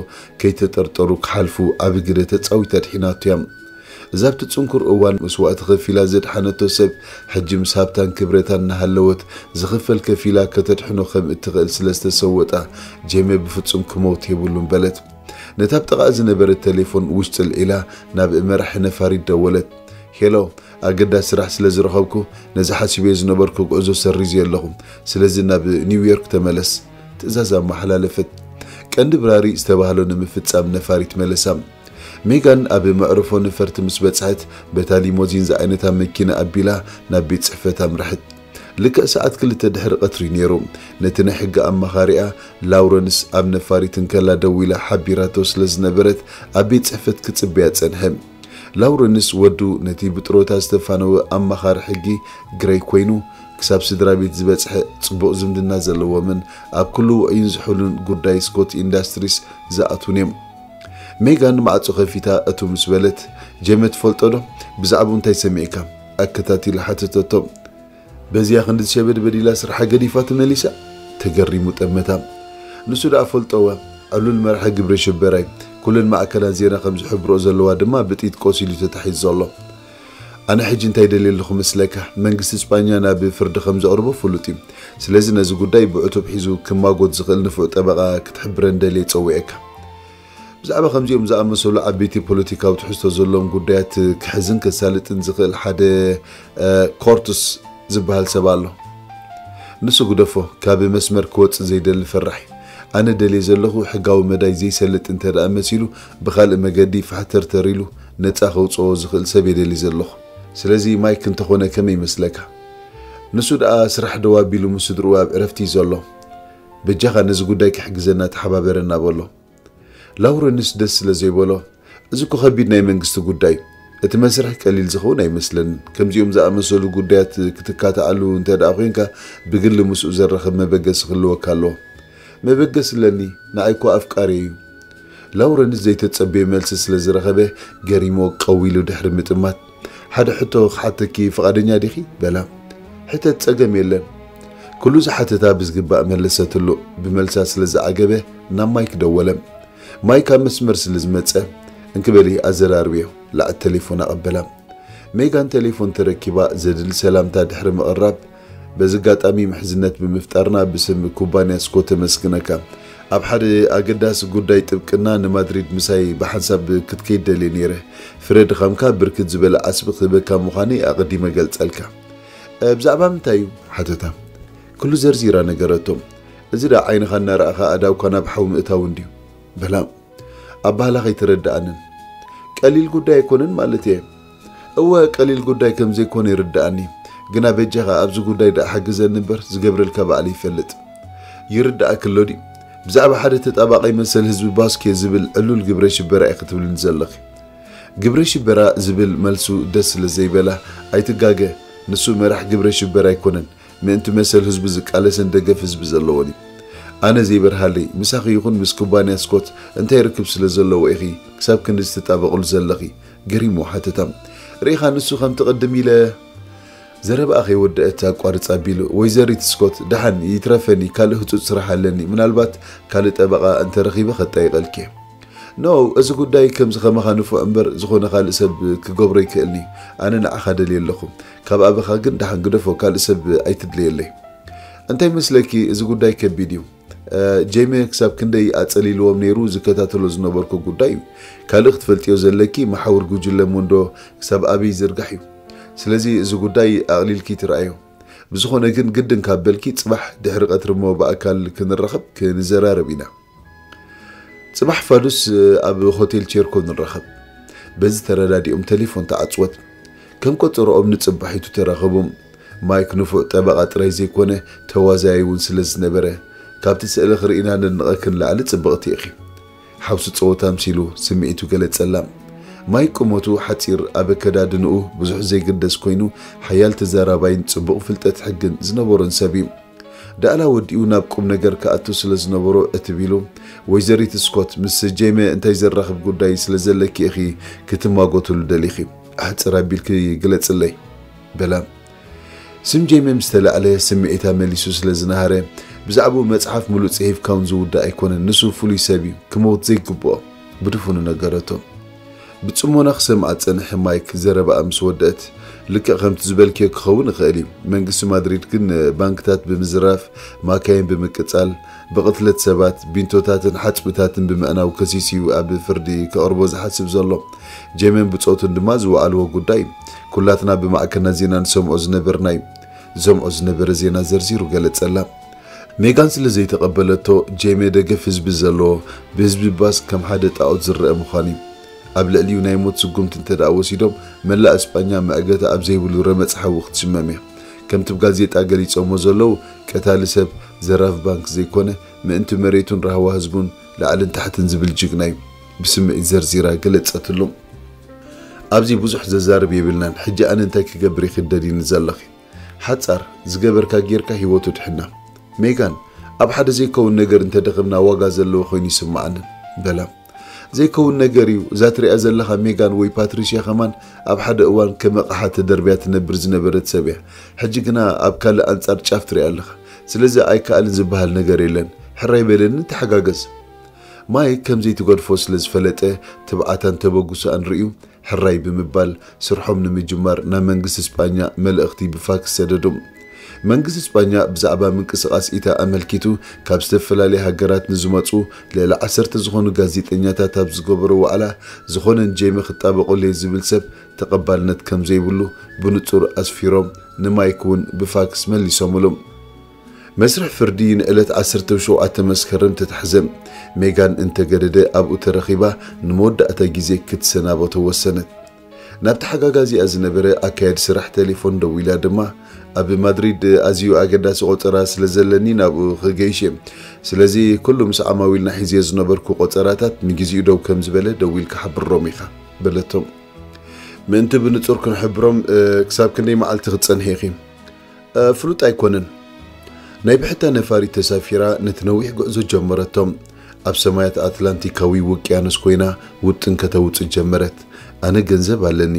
ከይተጠርጠሩ ክሓልፉ ዓቢ ግደ ተጻዊታ ኣድሒናቶ እያ። እዛ ኣብቲ ጽንኩር እዋን መስዋእቲ ከፊላ ዘድሓነቶ ሰብ፣ ሕጂ ምስ ሃብታን ክብረታን እናሃለወት፣ ዝኽፈል ከፊላ ከተድሕኖ ከም እትኽእል ስለ ዝተሰወጣ፣ ጄመ ብፍጹም ክመውት የብሉን በለት። ነታ ኣብ ጥቓኣ ዝነበረት ቴሌፎን ውሽጢ ኣልዒላ፣ ናብ መራሒ ነፋሪት ደወለት። "ሄሎ፣ ኣገዳሲ ስራሕ ስለ ዝረኸብኩ፣ ነዚ ሓሲበዮ ዝነበርኩ ጉዕዞ ሰሪዘዮ ኣለኹ። ስለዚ ናብ ኒውዮርክ ተመለስ" ትእዛዝ ኣመሓላለፈት። ቀንዲ ብራሪ ዝተባህሎ ንምፍጻም ነፋሪት መለሳ። ሜጋን ኣብ መዕርፎ ነፈርቲ ምስ በጽሐት፣ በታ ሊሞዚን ዝዓይነታ መኪና ኣቢላ ናብ ቤት ጽሕፈት ኣምርሐት። ልክዕ ሰዓት ክልተ ድሕሪ ቀትሪ ነይሩ። ነቲ ናይ ሕጊ ኣማኻሪኣ ላውረንስ ኣብ ነፋሪት እንከላ ደዊላ ሓቢራቶ ስለ ዝነበረት፣ ኣብ ቤት ጽሕፈት ክጽበያ ጸንሐ። ላውረንስ ወዱ ነቲ ብጥሮታ ዝተፋነወ ኣማኻሪ ሕጊ ግረይ ኮይኑ፣ ክሳብ ስድራ ቤት ዝበጽሐ ጽቡቕ ዝምድና ዘለዎምን ኣብ ኩሉ ውዑይን ዝሑልን ጉዳይ ስኮት ኢንዳስትሪስ ዝኣትዉን እዮም። ሜጋን ማዕጾ ከፊታ እቱ ምስ በለት፣ "ጀመ ትፈልጦ ዶ? ብዛዕባኡ እንታይ ሰሚዕካ?" ኣከታቲላ ሓተተቶ። "በዚኣ ክንዲ ዝሸበድበድ ኢላ ስርሓ ገዲፋ ተመሊሳ?" ተገሪሙ ጠመታ። "ንሱ ደኣ ፈልጦወ፣ ዕሉል መራሒ ግብረ ሽበራይ፣ ኩለን ማዕከናት ዜና ከም ዝሕብርኦ ዘለዋ ድማ ብጥይት ቆሲሉ ተታሒዙ ዘሎ። ኣነ ሕጂ እንታይ ደልየ ኣለኹ መስለካ? መንግስቲ ስጳኛ ናብ ፍርዲ ከም ዘቕርቦ ፍሉጥ እዩ። ስለዚ ነዚ ጉዳይ ብዕቱብ ሒዙ ክማጎት ዝኽእል ንፉዕ ጠበቓ ክትሕብረን ደልየ ጸዊዐካ። ብዛዕባ ከምዚኦም ዝኣመሰሉ ዓበይቲ ፖለቲካዊ ትሕዝቶ ዘለዎም ጉዳያት ክሕዝን ከሳልጥን ዝኽእል ሓደ ኮርቱስ ዝበሃል ሰብ ኣሎ። ንሱ ግደፎ፣ ካብ መስመር ክወጽእ ዘይደሊ ፈራሕ እዩ። ኣነ ደልየ ዘለኹ ሕጋዊ መዳይ ዘይሰልጥ እንተ ደኣ መሲሉ ብኻልእ መገዲ ፋሕተርተር ኢሉ ነጻ ከውጽኦ ዝኽእል ሰብ እየ ደልየ ዘለኹ። ስለዚ ማይክ እንተኾነ ከመይ ይመስለካ? ንሱ ደኣ ስራሕ ደው ኣቢሉ ምስ ስድርኡ ኣብ ዕረፍቲ እዩ ዘሎ። በጃኻ ነዚ ጉዳይ ክሕግዘና ተሓባበረና በሎ። ላውረንስ ደስ ስለ ዘይበሎ፣ እዚ እኮ ከቢድ ናይ መንግስቲ ጉዳይ እዩ። እቲ መስርሕ ቀሊል ዝኸውን ኣይመስለንን። ከምዚኦም ዝኣመሰሉ ጉዳያት ክትካትዓሉ እንተ ደኣ ኮይንካ ብግሊ ምስኡ ዘራኽብ መበገሲ ክህልወካ ኣለዎ። መበገሲ ኣለኒ፣ ንዓይ እኮ ኣፍቃሪ እዩ። ላውረንስ ዘይተጸበዮ መልሲ ስለ ዝረኸበ ገሪሞ ቀው ኢሉ ድሕሪ ምጥማት፣ ሓደ ሕቶ ክሓተኪ ፍቓደኛ ዲኺ? በላ። ሕተት፣ ጸገም የለን። ኩሉ ዝሓተታ ብዝግባእ መለሰትሉ። ብመልሳ ስለ ዝዓገበ ናብ ማይክ ደወለ። ማይክ ኣብ መስመር ስለ ዝመጸ፣ እንክበሊ ኣዘራርብዮ፣ ላዕት ቴሌፎን ኣቐበላ። ሜጋን ቴሌፎን ተረኪባ ዘድሊ ሰላምታ ድሕሪ ምቕራብ፣ በዚ ኣጋጣሚ ምሕዝነት ብምፍጣርና ብስም ኩባንያ ስኮ ተመስግነካ። ኣብ ሓደ ኣገዳሲ ጉዳይ ጥብቅና ንማድሪድ ምሳይ ብሓንሳብ ክትከይድ ደልየ ነይረ። ፍረ ድኻምካ ብርክት ዝበለ ዓስቢ ክህበካ ምዃነይ ኣቐዲመ ገልጸልካ። "እ፣ ብዛዕባ ምንታይ እዩ?" ሓተታ። ኩሉ ዘርዚራ ነገረቶ። "እዚ ደኣ ዓይንኻ እናረኣኻ ኣእዳውካ ናብ ሓዊ ምእታው እንድዩ?" በላ። ኣባህላ ከይተረድኣንን። "ቀሊል ጉዳይ ኣይኮነን ማለት እየ?" "እወ፣ ቀሊል ጉዳይ ከም ዘይኮነ ይርድኣኒ። ግና በጃኻ ኣብዚ ጉዳይ ደኣ ሓግዘኒ እምበር ዝገብረልካ ባዕለይ ይፈልጥ። ይርድኣኪ ኣሎ ድዩ? ብዛዕባ ሓደ ተጣባቓይ መሰል ህዝቢ ባስኬ ዝብል ዕሉል ግብረ ሽበራ ኢኺ ትብልኒ ዘለኺ?" ግብረ ሽበራ ዝብል መልሱ ደስ ስለ ዘይበላ፣ "ኣይትጋገ፣ ንሱ መራሕ ግብረ ሽበራ ኣይኮነን፣ ምእንቲ መሰል ህዝቡ ዝቃለስን ደገፍ ህዝቢ ዘለዎን እዩ። ኣነ ዘይበርሃለይ፣ ምሳኺ ይኹን ምስ ኩባንያ ስኮት እንታይ ርክብ ስለ ዘለዎ ኢኺ ክሳብ ክንድዚ ትጣበቕሉ ዘለኺ?" ገሪሙ ሓተታ። "ርኢኻ፣ ንሱ ከምቲ ቅድም ኢለ" ዘረባኣ ከይወደአት ኣቋርጽ ኣቢሉ፣ "ወይዘሪት ስኮት፣ ደሓን ይትረፈኒ፣ ካልእ ህጹጽ ስራሕ ኣለኒ፣ ምናልባት ካልእ ጠበቓ እንተረኺበ ከጣይቐልኪ እየ።" "ኖ፣ እዚ ጉዳይ ከምዚ ከማኻ ንፉዕ እምበር ዝኾነ ካልእ ሰብ ክገብሮ ኣይክእልን'ዩ። ኣነ ንዓኻ ደልየ ኣለኹ። ካብ ኣበኻ ግን ደሓን ግደፎ፣ ካልእ ሰብ ኣይትድለየለይ።" "እንታይ መስለኪ፣ እዚ ጉዳይ ከቢድ እዩ። እ፣ ጄሜ ክሳብ ክንደይ ኣጸሊልዎም ነይሩ ዝከታተሎ ዝነበርኩ ጉዳይ እዩ። ካልእ ክትፈልጥዮ ዘለኪ፣ መሓውር ጉጅለ ሞንዶ ክሳብ ኣበይ ይዝርጋሕ እዩ። ስለዚ እዚ ጉዳይ ኣቕሊልኪ ትርኣዮ። ብዝኾነ ግን ግድን ካብ በልኪ፣ ጽባሕ ድሕሪ ቀትሪ እሞ ብኣካል ክንራኸብ ክንዘራረብ ኢና። ጽባሕ ፋዱስ ኣብ ሆቴል ቼርኮ ንራኸብ።" በዚ ተረዳዲኦም ቴሌፎን ተዓጽወት። ከም ቆጸሮኦም ንጽባሒቱ ተራኸቡ። ማይክ ንፉዕ ጠበቓ ጥራይ ዘይኮነ፣ ተዋዛያይ እውን ስለ ዝነበረ፣ "ካብቲ ስእሊ ክርኢና ነድንቐኪ ንላዕሊ ጽብቕቲ ኢኺ።" ሓውሲ ጸወታ ኣምሲሉ ስምዒቱ ገለጸላ። ማይክ ቁመቱ ሓጺር፣ ኣብ ኣከዳድንኡ ብዙሕ ዘይግደስ ኮይኑ፣ ሓያል ተዛራባይን ጽቡቕ ፍልጠት ሕግን ዝነበሮን ሰብ እዩ። ዳእላ ወዲኡ ናብ ቁም ነገር ክኣቱ ስለ ዝነበሮ ዕትብ ኢሉ፣ "ወይዘሪት ስኮት፣ ምስ ጄሜ እንታይ ዘራኽብ ጉዳይ ስለ ዘለኪ ኢኺ ክትማጎትሉ ደሊኺ? ኣሕጽር ኣቢልኪ ግለጽለይ?" በላ። ስም ጄሜ ምስ ተላዕለ፣ ስምዒታ መሊሱ ስለ ዝነሃረ፣ "ብዛዕባኡ መጽሓፍ ምሉእ ጽሒፍካ እውን ዝውዳእ ኣይኮነን። ንሱ ፍሉይ ሰብ እዩ፣ ክመውት ዘይግብኦ።" ብድፉኑ ነገረቶ። ብጽሞና ክሰምዓ ጸንሐ ማይክ ዘረባኣ ምስ ወደአት፣ "ልክዕ ከምቲ ዝበልክዮ ክኸውን ይኽእል እዩ። መንግስቲ ማድሪድ ግን ባንክታት ብምዝራፍ፣ ማካይን ብምቅጻል፣ ብቕትለት ሰባት፣ ቢንቶታትን ሓጽብታትን ብምዕናው ከሲሱ እዩ ኣብ ፍርዲ ከቕርቦ ዝሓስብ ዘሎ። ጄሜን ብጾቱን ድማ ዝወዓልዎ ጉዳይ እዩ። ኩላትና ብማዕከናት ዜና ንሰምዖ ዝነበርና እዩ።" ዝሰምዖ ዝነበረ ዜና ዘርዚሩ ገለጸላ። ሜጋን ስለ ዘይተቐበለቶ፣ ጄሜ ደገፍ ህዝቢ ዘለዎ፣ ብህዝቢ ባስ ከም ሓደ ጣኦት ዝረአ ምዃኑ እዩ። ኣብ ልዕሊኡ ናይ ሞት ስጉምቲ እንተ ደኣ ወሲዶም፣ መላእ እስጳኛ መዕገቲ ኣብ ዘይብሉ ረመጽ ሓዊ ክትሽመም እያ። ከምቲ ብ ጋዜጣ ገሊጾሞ ዘለዉ፣ ቀታሊ ሰብ፣ ዘራፊ ባንክ ዘይኮነ፣ ምእንቲ መሬቱን ራህዋ ህዝቡን ላዕልን ታሕትን ዝብል ጅግና እዩ፣ ብስምዒት ዘርዚራ ገለጸትሉ። ኣብዚ ብዙሕ ዘዛርብ የብልናን። ሕጂ ኣነ እንታይ ክገብር ኢኺ ትደልይኒ ዘለኺ? ሓጻር፣ ዝገበርካ ጌርካ ህይወቱ ድሕና። ሜጋን፣ ኣብ ሓደ ዘይከውን ነገር እንተ ደኺምና ዋጋ ዘለዎ ኮይኑ ይስምዓኒ፣ በላ። ዘይከውን ነገር እዩ። እዛ ትሪኣ ዘለኻ ሜጋን ወይ ፓትሪሽያ ከማን ኣብ ሓደ እዋን ከም ኣቕሓ ተደርብያ ትነብር ዝነበረት ሰብ እያ። ሕጂ ግና ኣብ ካልእ ኣንጻር ጫፍ ትሪኣ ኣለኻ። ስለዚ ኣይከኣልን ዝበሃል ነገር የለን። ሕራይ በለኒ፣ ተሓጋገዝ። ማይክ ከም ዘይትገድፎ ስለ ዝፈለጠ፣ ትብዓታን ተበግሶኣን ርእዩ፣ ሕራይ ብምባል ስርሖም ንምጅማር ናብ መንግስቲ ስጳኛ መልእኽቲ ብፋክስ ሰደዶም። መንግስቲ ስጳኛ ብዛዕባ ምንቅስቓስ ኢታ ኣመልኪቱ ካብ ዝተፈላለያ ሃገራት ንዝመጹ ልዕሊ ዓሰርተ ዝኾኑ ጋዜጠኛታት ኣብ ዝገበሮ ዋዕላ፣ ዝኾነ ንጄመ ክጣበቐሉ እየ ዝብል ሰብ ተቐባልነት ከም ዘይብሉ ብንጹር ኣስፊሮም፣ ንማይክ እውን ብፋክስ መሊሶምሉ። መስርሕ ፍርዲ ንዕለት ዓሰርተ ሸውዓተ መስከረም ተታሕዘ። ሜጋን እንተገደደ ኣብኡ ተረኺባ ንመወዳእታ ግዜ ክትሰናበቶ ወሰነት። ናብ ተሓጋጋዚኣ ዝነበረ ኣካያዲ ስራሕ ቴሌፎን ደዊላ ድማ፣ ኣብ ማድሪድ ኣዝዩ ኣገዳሲ ቆጸራ ስለ ዘለኒ ናብኡ ክገይሽ እየ። ስለዚ ኩሉ ምስ ዓማዊልና ሒዝዮ ዝነበርኩ ቆጸራታት ንግዜኡ ደው ከም ዝበለ ደዊልካ ሓብሮም ኢኻ፣ በለቶም። ምእንቲ ብንጹር ክንሕብሮም፣ እ፣ ክሳብ ክንደይ መዓልቲ ክትጸንሒ ኢኺ? እ፣ ፍሉጥ ኣይኮነን። ናይ ብሕታ ነፋሪት ተሳፊራ ነቲ ነዊሕ ጉዕዞ ጀመረቶ። ኣብ ሰማያት ኣትላንቲካዊ ውቅያኖስ ኮይና ውጥን ከተውጽእ ጀመረት። ኣነ ገንዘብ ኣለኒ።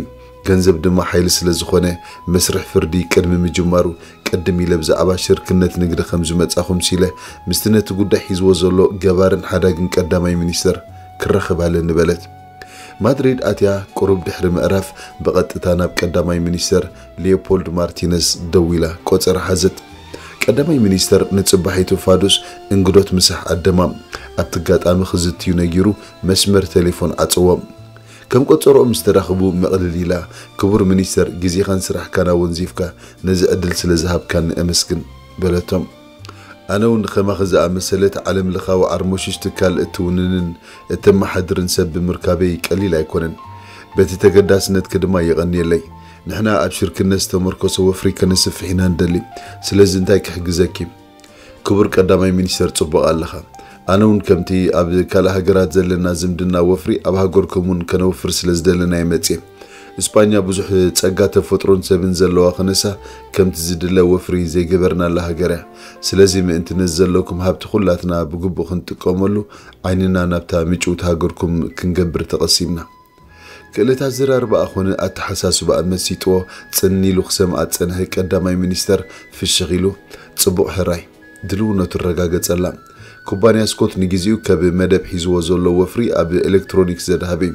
ገንዘብ ድማ ሓይሊ ስለ ዝኾነ፣ መስርሕ ፍርዲ ቅድሚ ምጅማሩ ቅድም ኢለ ብዛዕባ ሽርክነት ንግዲ ከም ዝመጻኹም ሲለ ምስቲ ነቲ ጉዳይ ሒዝዎ ዘሎ ገባርን ሓዳግን ቀዳማይ ሚኒስተር ክራኸብ ኣለኒ በለት። ማድሪድ ኣትያ ቁሩብ ድሕሪ ምዕራፍ ብቐጥታ ናብ ቀዳማይ ሚኒስተር ሊዮፖልድ ማርቲነስ ደዊላ ቆጸራ ሓዘት። ቀዳማይ ሚኒስተር ንጽባሒቱ ፋዱስ እንግዶት ምሳሕ ዓደማ ኣብቲ ኣጋጣሚ ክዝትዩ ነጊሩ መስመር ቴሌፎን ዓጸዎ። ከም ቆጸሮኦም ምስ ተራኽቡ ምቕልል ኢላ፣ ክቡር ሚኒስተር፣ ግዜኻን ስራሕካን ኣወንዚፍካ ነዚ ዕድል ስለ ዝሃብካኒ ኣመስግን፣ በለቶም። ኣነ እውን ከማኺ ዝኣመሰለት ዓለም ለኻዊ ዓርሞሽሽ ትካል እትውንንን እተመሓድርን ሰብ ብምርካበይ ቀሊል ኣይኮነን። በቲ ተገዳስነትኪ ድማ የቐንየለይ። ንሕና ኣብ ሽርክነት ዝተመርኮሰ ወፍሪ ከነስፍሕ ኢና ንደሊ። ስለዚ እንታይ ክሕግዘኪ? ክቡር ቀዳማይ ሚኒስተር፣ ጽቡቕ ኣለኻ። ኣነ እውን ከምቲ ኣብ ካልእ ሃገራት ዘለና ዝምድና ወፍሪ ኣብ ሃገርኩም እውን ከነውፍር ስለ ዝደለና እየ መጽየ። እስጳኛ ብዙሕ ጸጋ ተፈጥሮን ሰብን ዘለዋ ክነሳ፣ ከምቲ ዝድለ ወፍሪ ዘይገበርናላ ሃገር እያ። ስለዚ ምእንቲ ነዚ ዘለኩም ሃብቲ ኩላትና ብግቡእ ክንጥቀመሉ ዓይንና ናብታ ምጭውቲ ሃገርኩም ክንገብር ተቐሲምና። ክእለት ኣዘራርባኣ ኾነ ኣተሓሳስባኣ መሲጥዎ ጽን ኢሉ ክሰምዓ ዝጸንሐ ቀዳማይ ሚኒስተር ፍሽኽ ኢሉ፣ ጽቡቕ ሕራይ፣ ድልውነቱ ኣረጋገጸላ። ኩባንያ ስኮት ንግዜኡ ካብ መደብ ሒዝዎ ዘሎ ወፍሪ ኣብ ኤሌክትሮኒክስ ዘድሃበ እዩ።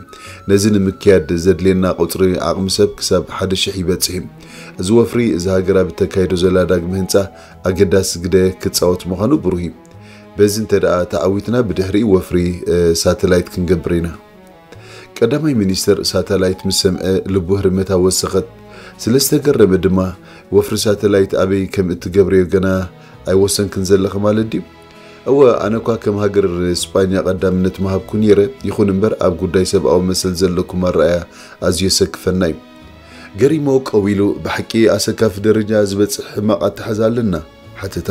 ነዚ ንምክያድ ዘድልየና ቁጽሪ ዓቕሚ ሰብ ክሳብ ሓደ ሽሕ ይበጽሕ እዩ። እዚ ወፍሪ እዛ ሃገር ኣብ እተካይዶ ዘላ ዳግመ ህንጻ ኣገዳሲ ግደ ክጻወት ምዃኑ ብሩህ እዩ። በዚ እንተ ደኣ ተዓዊትና ብድሕሪኡ ወፍሪ፣ እ፣ ሳተላይት ክንገብር ኢና። ቀዳማይ ሚኒስተር ሳተላይት ምስ ሰምዐ ልቡ ህርመታ ወሰኸት። ስለ ዝተገረመ ድማ፣ ወፍሪ ሳተላይት ኣበይ ከም እትገብርዮ ገና ኣይወሰንክን ዘለኺ ማለት ድዩ? እወ፣ ኣነ እኳ ከም ሃገር ስጳኛ ቀዳምነት ምሃብኩ ነይረ፣ ይኹን እምበር ኣብ ጉዳይ ሰብኣዊ መሰል ዘለኩም ኣረኣእያ ኣዝዩ የሰክፈና እዩ። ገሪሞ ቀው ኢሉ፣ ብሓቂ ኣሰካፊ ደረጃ ዝበጽሕ ሕማቕ ኣተሓዛ ኣለና? ሓተታ።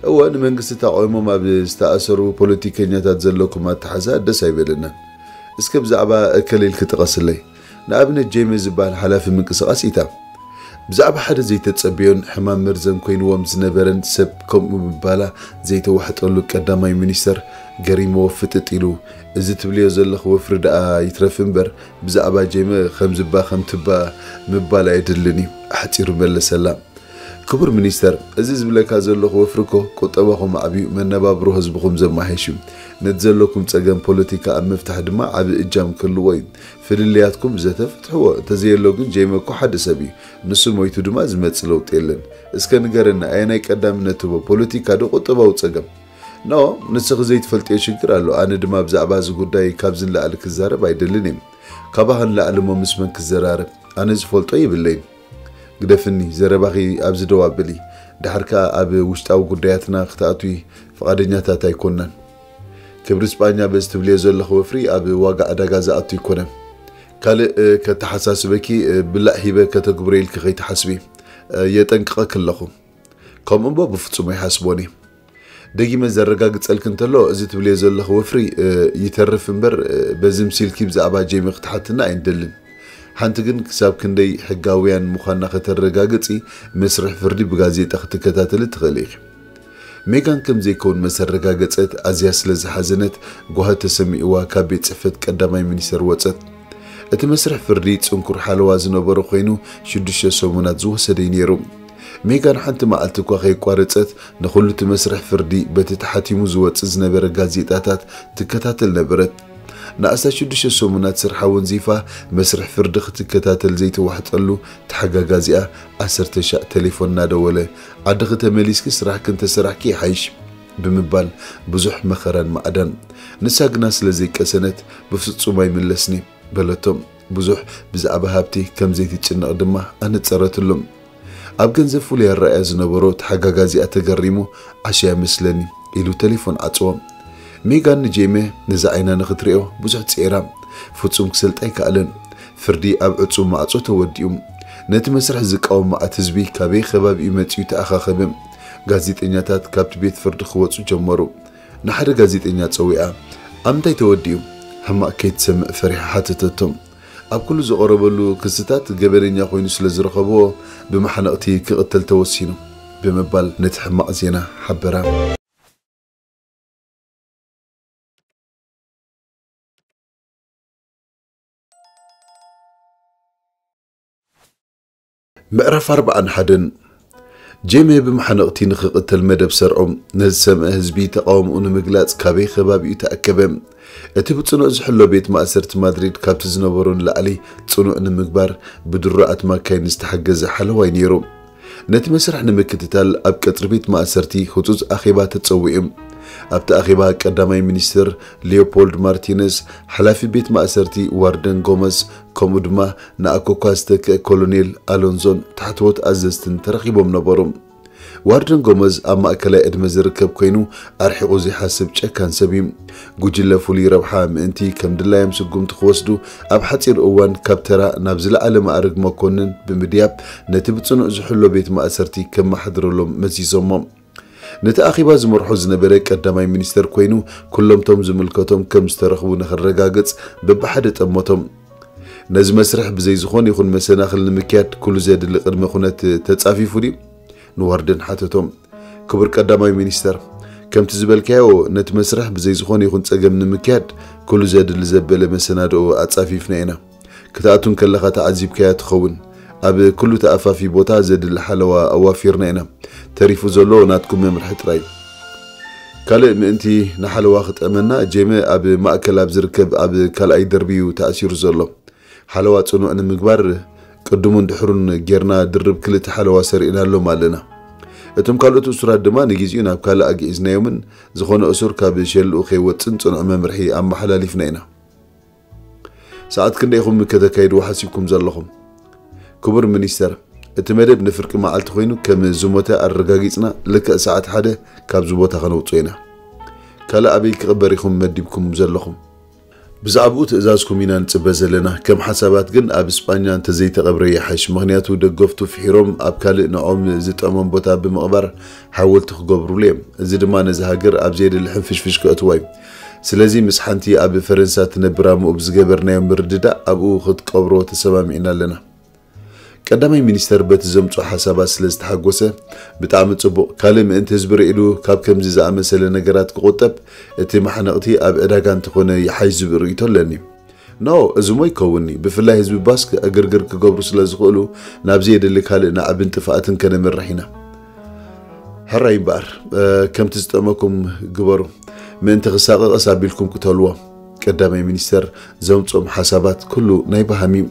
እወ፣ ንመንግስቲ ተቓውሞም ኣብ ዝተኣሰሩ ፖለቲከኛታት ዘለኩም ኣተሓዛ ደስ ኣይበለናን። እስከ ብዛዕባ እከለ ኢልኪ ጥቐስለይ። ንኣብነት ጄመ ዝበሃል ሓላፊ ምንቅስቓስ ኢታ። ብዛዕባ ሓደ ዘይተጸበዮን ሕማም መርዘን ኮይንዎም ዝነበረን ሰብ ከምኡ ምባላ ዘይተዋሕጠሉ ቀዳማይ ሚኒስተር ገሪምዎ ፍጥጥ ኢሉ፣ እዚ ትብልዮ ዘለኺ ወፍሪ ደኣ ይትረፍ እምበር ብዛዕባ ጄመ ከምዝባ ከምትባ ምባል ኣየድልን እዩ፣ ኣሕጺሩ መለሰላ። ክቡር ሚኒስተር፣ እዚ ዝብለካ ዘለኹ ወፍሪ እኮ ቁጠባኹም ኣዕብዩ፣ መነባብሮ ህዝብኹም ዘመሓይሽ እዩ። ነቲ ዘለኩም ጸገም ፖለቲካ ኣብ ምፍታሕ ድማ ዓቢ እጃም ክህልዎ እዩ። ፍልልያትኩም ብዘተ ፍትሕዎ። እንተዘየሎ ግን ጄመ እኮ ሓደ ሰብ እዩ። ንሱ ሞይቱ ድማ ዝመጽእ ለውጢ የለን። እስከ ንገረኒ፣ ኣየናይ ቀዳምነት ትህቦ፣ ፖለቲካ ዶ ቁጠባዊ ጸገም? ኖ፣ ንስኺ ዘይትፈልጥዮ ሽግር ኣሎ። ኣነ ድማ ብዛዕባ እዚ ጉዳይ ካብዚ ንላዕሊ ክዛረብ ኣይደልን እየ። ካባኺ ንላዕሊ እሞ ምስ መን ክዘራረብ? ኣነ ዝፈልጦ የብለይን። ግደፍኒ፣ ዘረባኺ ኣብዚ ደው ኣብሊ። ደሓር ከኣ ኣብ ውሽጣዊ ጉዳያትና ክትኣትዊ ፍቓደኛታት ኣይኮናን። ክብሪ ስጳኛ በዚ ትብልዮ ዘለኺ ወፍሪ ኣብ ዋጋ ዕዳጋ ዝኣቱ ኣይኮነን። ካልእ፣ እ፣ ከተሓሳስበኪ፣ እ፣ ብላዕ ሂበ ከተግብሮ ኢልኪ ከይትሓስቢ፣ እ፣ የጠንቅቐኪ ኣለኹ። ከምኡ እምቦ ብፍጹም ኣይሓስቦን እየ። ደጊመ ዘረጋግጸልኪ እንተሎ፣ እዚ ትብልዮ ዘለኺ ወፍሪ፣ እ፣ ይተርፍ እምበር፣ እ፣ በዚ ምሲልኪ ብዛዕባ ጄሚ ክትሓትና ኣይንደልን። ሓንቲ ግን ክሳብ ክንደይ ሕጋውያን ምዃንና ከተረጋግጺ፣ መስርሕ ፍርዲ ብጋዜጣ ክትከታተሊ ትኽእሊ ኢኺ። ሜጋን ከም ዘይከውን መስ ኣረጋገጸት፣ ኣዝያ ስለ ዝሓዘነት፣ ጓሂ ተሰሚዕዋ ካብ ቤት ጽሕፈት ቀዳማይ ሚኒስተር ወጸት። እቲ መስርሕ ፍርዲ ጽንኩር ሓለዋ ዝነበሮ ኮይኑ፣ ሽዱሽተ ሰሙናት ዝወሰደ እዩ ነይሩ። ሜጋን ሓንቲ መዓልቲ እኳ ከየቋረጸት ንኹሉ እቲ መስርሕ ፍርዲ በቲ ተሓቲሙ ዝወጽእ ዝነበረ ጋዜጣታት ትከታተል ነበረት። ንኣስታት ሽዱሽተ ሰሙናት ስርሓ ወንዚፋ መስርሕ ፍርዲ ክትከታተል ዘይተዋሕጠሉ ተሓጋጋዚኣ ዓሰርተ ሻዕ ቴሌፎን እናደወለ፣ "ዓድኺ ተመሊስኪ ስራሕኪ እንተሰራሕኪ ይሓይሽ" ብምባል ብዙሕ መኸራን ማዕዳን። ንሳ ግና ስለ ዘይቀሰነት፣ "ብፍጹም ኣይምለስኒ" በለቶ። ብዙሕ ብዛዕባ ሃብቲ ከም ዘይትጭነቕ ድማ ኣነጸረትሉ። ኣብ ገንዘብ ፍሉይ ኣረኣእያ ዝነበሮ ተሓጋጋዚኣ ተገሪሙ፣ "ዓሻ እያ መስለኒ" ኢሉ ቴሌፎን ዓጽዎ። ሜጋን ንጄመ ነዛ ዓይና ንኽትሪኦ ብዙሕ ጽዒራ። ፍጹም ክሰልጣ ኣይከኣለን። ፍርዲ ኣብ ዕጹው ማዕጾ ተወዲኡ። ነቲ መስርሕ ዝቃወም መዓት ህዝቢ ካበይ ከባቢኡ መጺኡ ተኣኻኸበ። ጋዜጠኛታት ካብቲ ቤት ፍርዲ ክወጹ ጀመሩ። ንሓደ ጋዜጠኛ ጸዊዓ፣ "ኣብ ምንታይ ተወዲኡ?" ሕማቕ ከይትሰምዕ ፈሪሓ ሓተተቶ። "ኣብ ኩሉ ዝቐረበሉ ክስታት ገበነኛ ኮይኑ ስለ ዝረኸብዎ፣ ብመሓነቕቲ ክቕተል ተወሲኑ" ብምባል ነቲ ሕማቕ ዜና ሓበራ። ምዕራፍ ኣርብዓን ሓደን። ጄሜ ብመሓነቕቲ ንኽቕተል መደብ ሰርዖም። ነዚ ዝሰምዐ ህዝቢ ተቓውምኡ ንምግላጽ ካበይ ከባቢኡ ተኣከበ። እቲ ብጽኑዕ ዝሕሎ ቤት ማእሰርቲ ማድሪድ ካብቲ ዝነበሮ ንላዕሊ ጽኑዕ ንምግባር ብድሩዓት ማካይን ዝተሓገዘ ሓለዋይ ነይሩ። ነቲ መስርሕ ንምክትታል ኣብ ቀጽሪ ቤት ማእሰርቲ ህጹጽ ኣኼባ ተጸዊዑ። ኣብቲ ኣኼባ ቀዳማይ ሚኒስትር ሊዮፖልድ ማርቲነስ፣ ሓላፊ ቤት ማእሰርቲ ዋርደን ጎመዝ፣ ከምኡ ድማ ንኣኮኳ ዝተክአ ኮሎኔል ኣሎንዞን ታሕተዎት ኣዘዝትን ተረኺቦም ነበሩ። ዋርደን ጎመዝ ኣብ ማእከላይ ዕድመ ዝርከብ ኮይኑ፣ ኣርሒቑ ዘይሓስብ ጨካን ሰብ እዩ። ጉጅለ ፍሉይ ረብሓ ምእንቲ ከም ድላዮም ስጉምቲ ክወስዱ፣ ኣብ ሓጺር እዋን ካብ ተራ ናብ ዝለዓለ ማዕርግ መኮንን ብምድያብ፣ ነቲ ብጽኑዕ ዝሕሎ ቤት ማእሰርቲ ከመሓድረሎም መዚዞሞ። ነቲ ኣኼባ ዝመርሖ ዝነበረ ቀዳማይ ሚኒስተር ኮይኑ፣ ኩሎምቶም ዝምልከቶም ከም ዝተረኽቡ ንኽረጋግጽ በብሓደ ጠመቶም። ነዚ መስርሕ ብዘይ ዝኾነ ይኹን መሰናኽል ንምክያድ ኩሉ ዘድሊ ቅድመ ኩነት ተጻፊፉ ድዩ? ንዋርደን ሓተቶም። ክቡር ቀዳማይ ሚኒስተር፣ ከምቲ ዝበልካዮ፣ ነቲ መስርሕ ብዘይ ዝኾነ ይኹን ጸገም ንምክያድ ኩሉ ዘድሊ ዘበለ መሰናድኦ ኣጻፊፍና ኢና። ክትኣቱ እንከለኻ ተዓዚብካያ ትኸውን። ኣብ ኩሉ ተኣፋፊ ቦታ ዘድሊ ሓለዋ ኣዋፊርና ኢና። ተሪፉ ዘሎ ናትኩም መምርሒ ጥራይ። ካልእ ምእንቲ ንሓለዋ ክጠመና፣ ጄመ ኣብ ማእከል ኣብ ዝርከብ ኣብ ካልኣይ ደርቢ እዩ ተኣሲሩ ዘሎ። ሓለዋ ጽኑዕ ንምግባር ቅድሙን ድሕሩን ጌርና ድርብ ክልተ ሓለዋ ሰሪዕናሎም ኣለና። እቶም ካልኦት እሱራት ድማ ንግዜኡ ናብ ካልእ ኣግዒዝናዮምን ዝኾነ እሱር ካብ ሸልኡ ከይወጽን ጽኑዕ መምርሒ ኣመሓላሊፍና ኢና። ሰዓት ክንደይ ኢኹም ከተካይድዎ ሓሲብኩም ዘለኹም? ክቡር ሚኒስተር፣ እቲ መደብ ንፍርቂ መዓልቲ ኮይኑ ከም ዝሞተ ኣረጋጊጽና ልክዕ ሰዓት ሓደ ካብዚ ቦታ ከነውጽኦ ኢና። ካልእ ኣበይ ክቕበር ኢኹም መዲብኩም ዘለኹም? ብዛዕባኡ ትእዛዝኩም ኢና ንጽበ ዘለና። ከም ሓሳባት ግን ኣብ እስጳኛ እንተዘይተቐብረ ይሓይሽ። ምኽንያቱ ደገፍቱ ፍሒሮም ኣብ ካልእ ንዖም ዝጠሞም ቦታ ብምቕባር ሓወልቲ ክገብሩሉ እዮም። እዚ ድማ ነዚ ሃገር ኣብ ዘየድሊ ሕንፍሽፍሽ ከእትዋ እዩ። ስለዚ ምስ ሓንቲ ኣብ ፈረንሳ ትነብር ኣምኡ ብዝገበርናዮ ምርድዳእ ኣብኡ ክትቀብሮ ተሰማሚዕና ኣለና። ቀዳማይ ሚኒስተር በቲ ዘምጽኦ ሓሳባት ስለ ዝተሓጎሰ፣ "ብጣዕሚ ጽቡቕ፣ ካልእ ምእንቲ ህዝቢ ርዒዱ ካብ ከምዚ ዝኣመሰለ ነገራት ክቑጠብ፣ እቲ ማሕነቕቲ ኣብ ዕዳጋ እንተኾነ ይሓይሽ" ዝብል ርእይቶ ኣለኒ። ኖ፣ እዚ እሞ ይከውንኒ። ብፍላይ ህዝቢ ባስክ ዕግርግር ክገብሩ ስለ ዝኽእሉ፣ ናብ ዘየድሊ ካልእ ናዕብን ጥፍኣትን ከነምርሕ ኢና። ሕራይ እምበኣር፣ እ፣ ከምቲ ዝጠመኩም ግበሩ። ምእንቲ ክሳቐቐስ ኣቢልኩም ቅተልዎ። ቀዳማይ ሚኒስተር ዘምጾም ሓሳባት ኩሉ ናይ በሃም እዩ።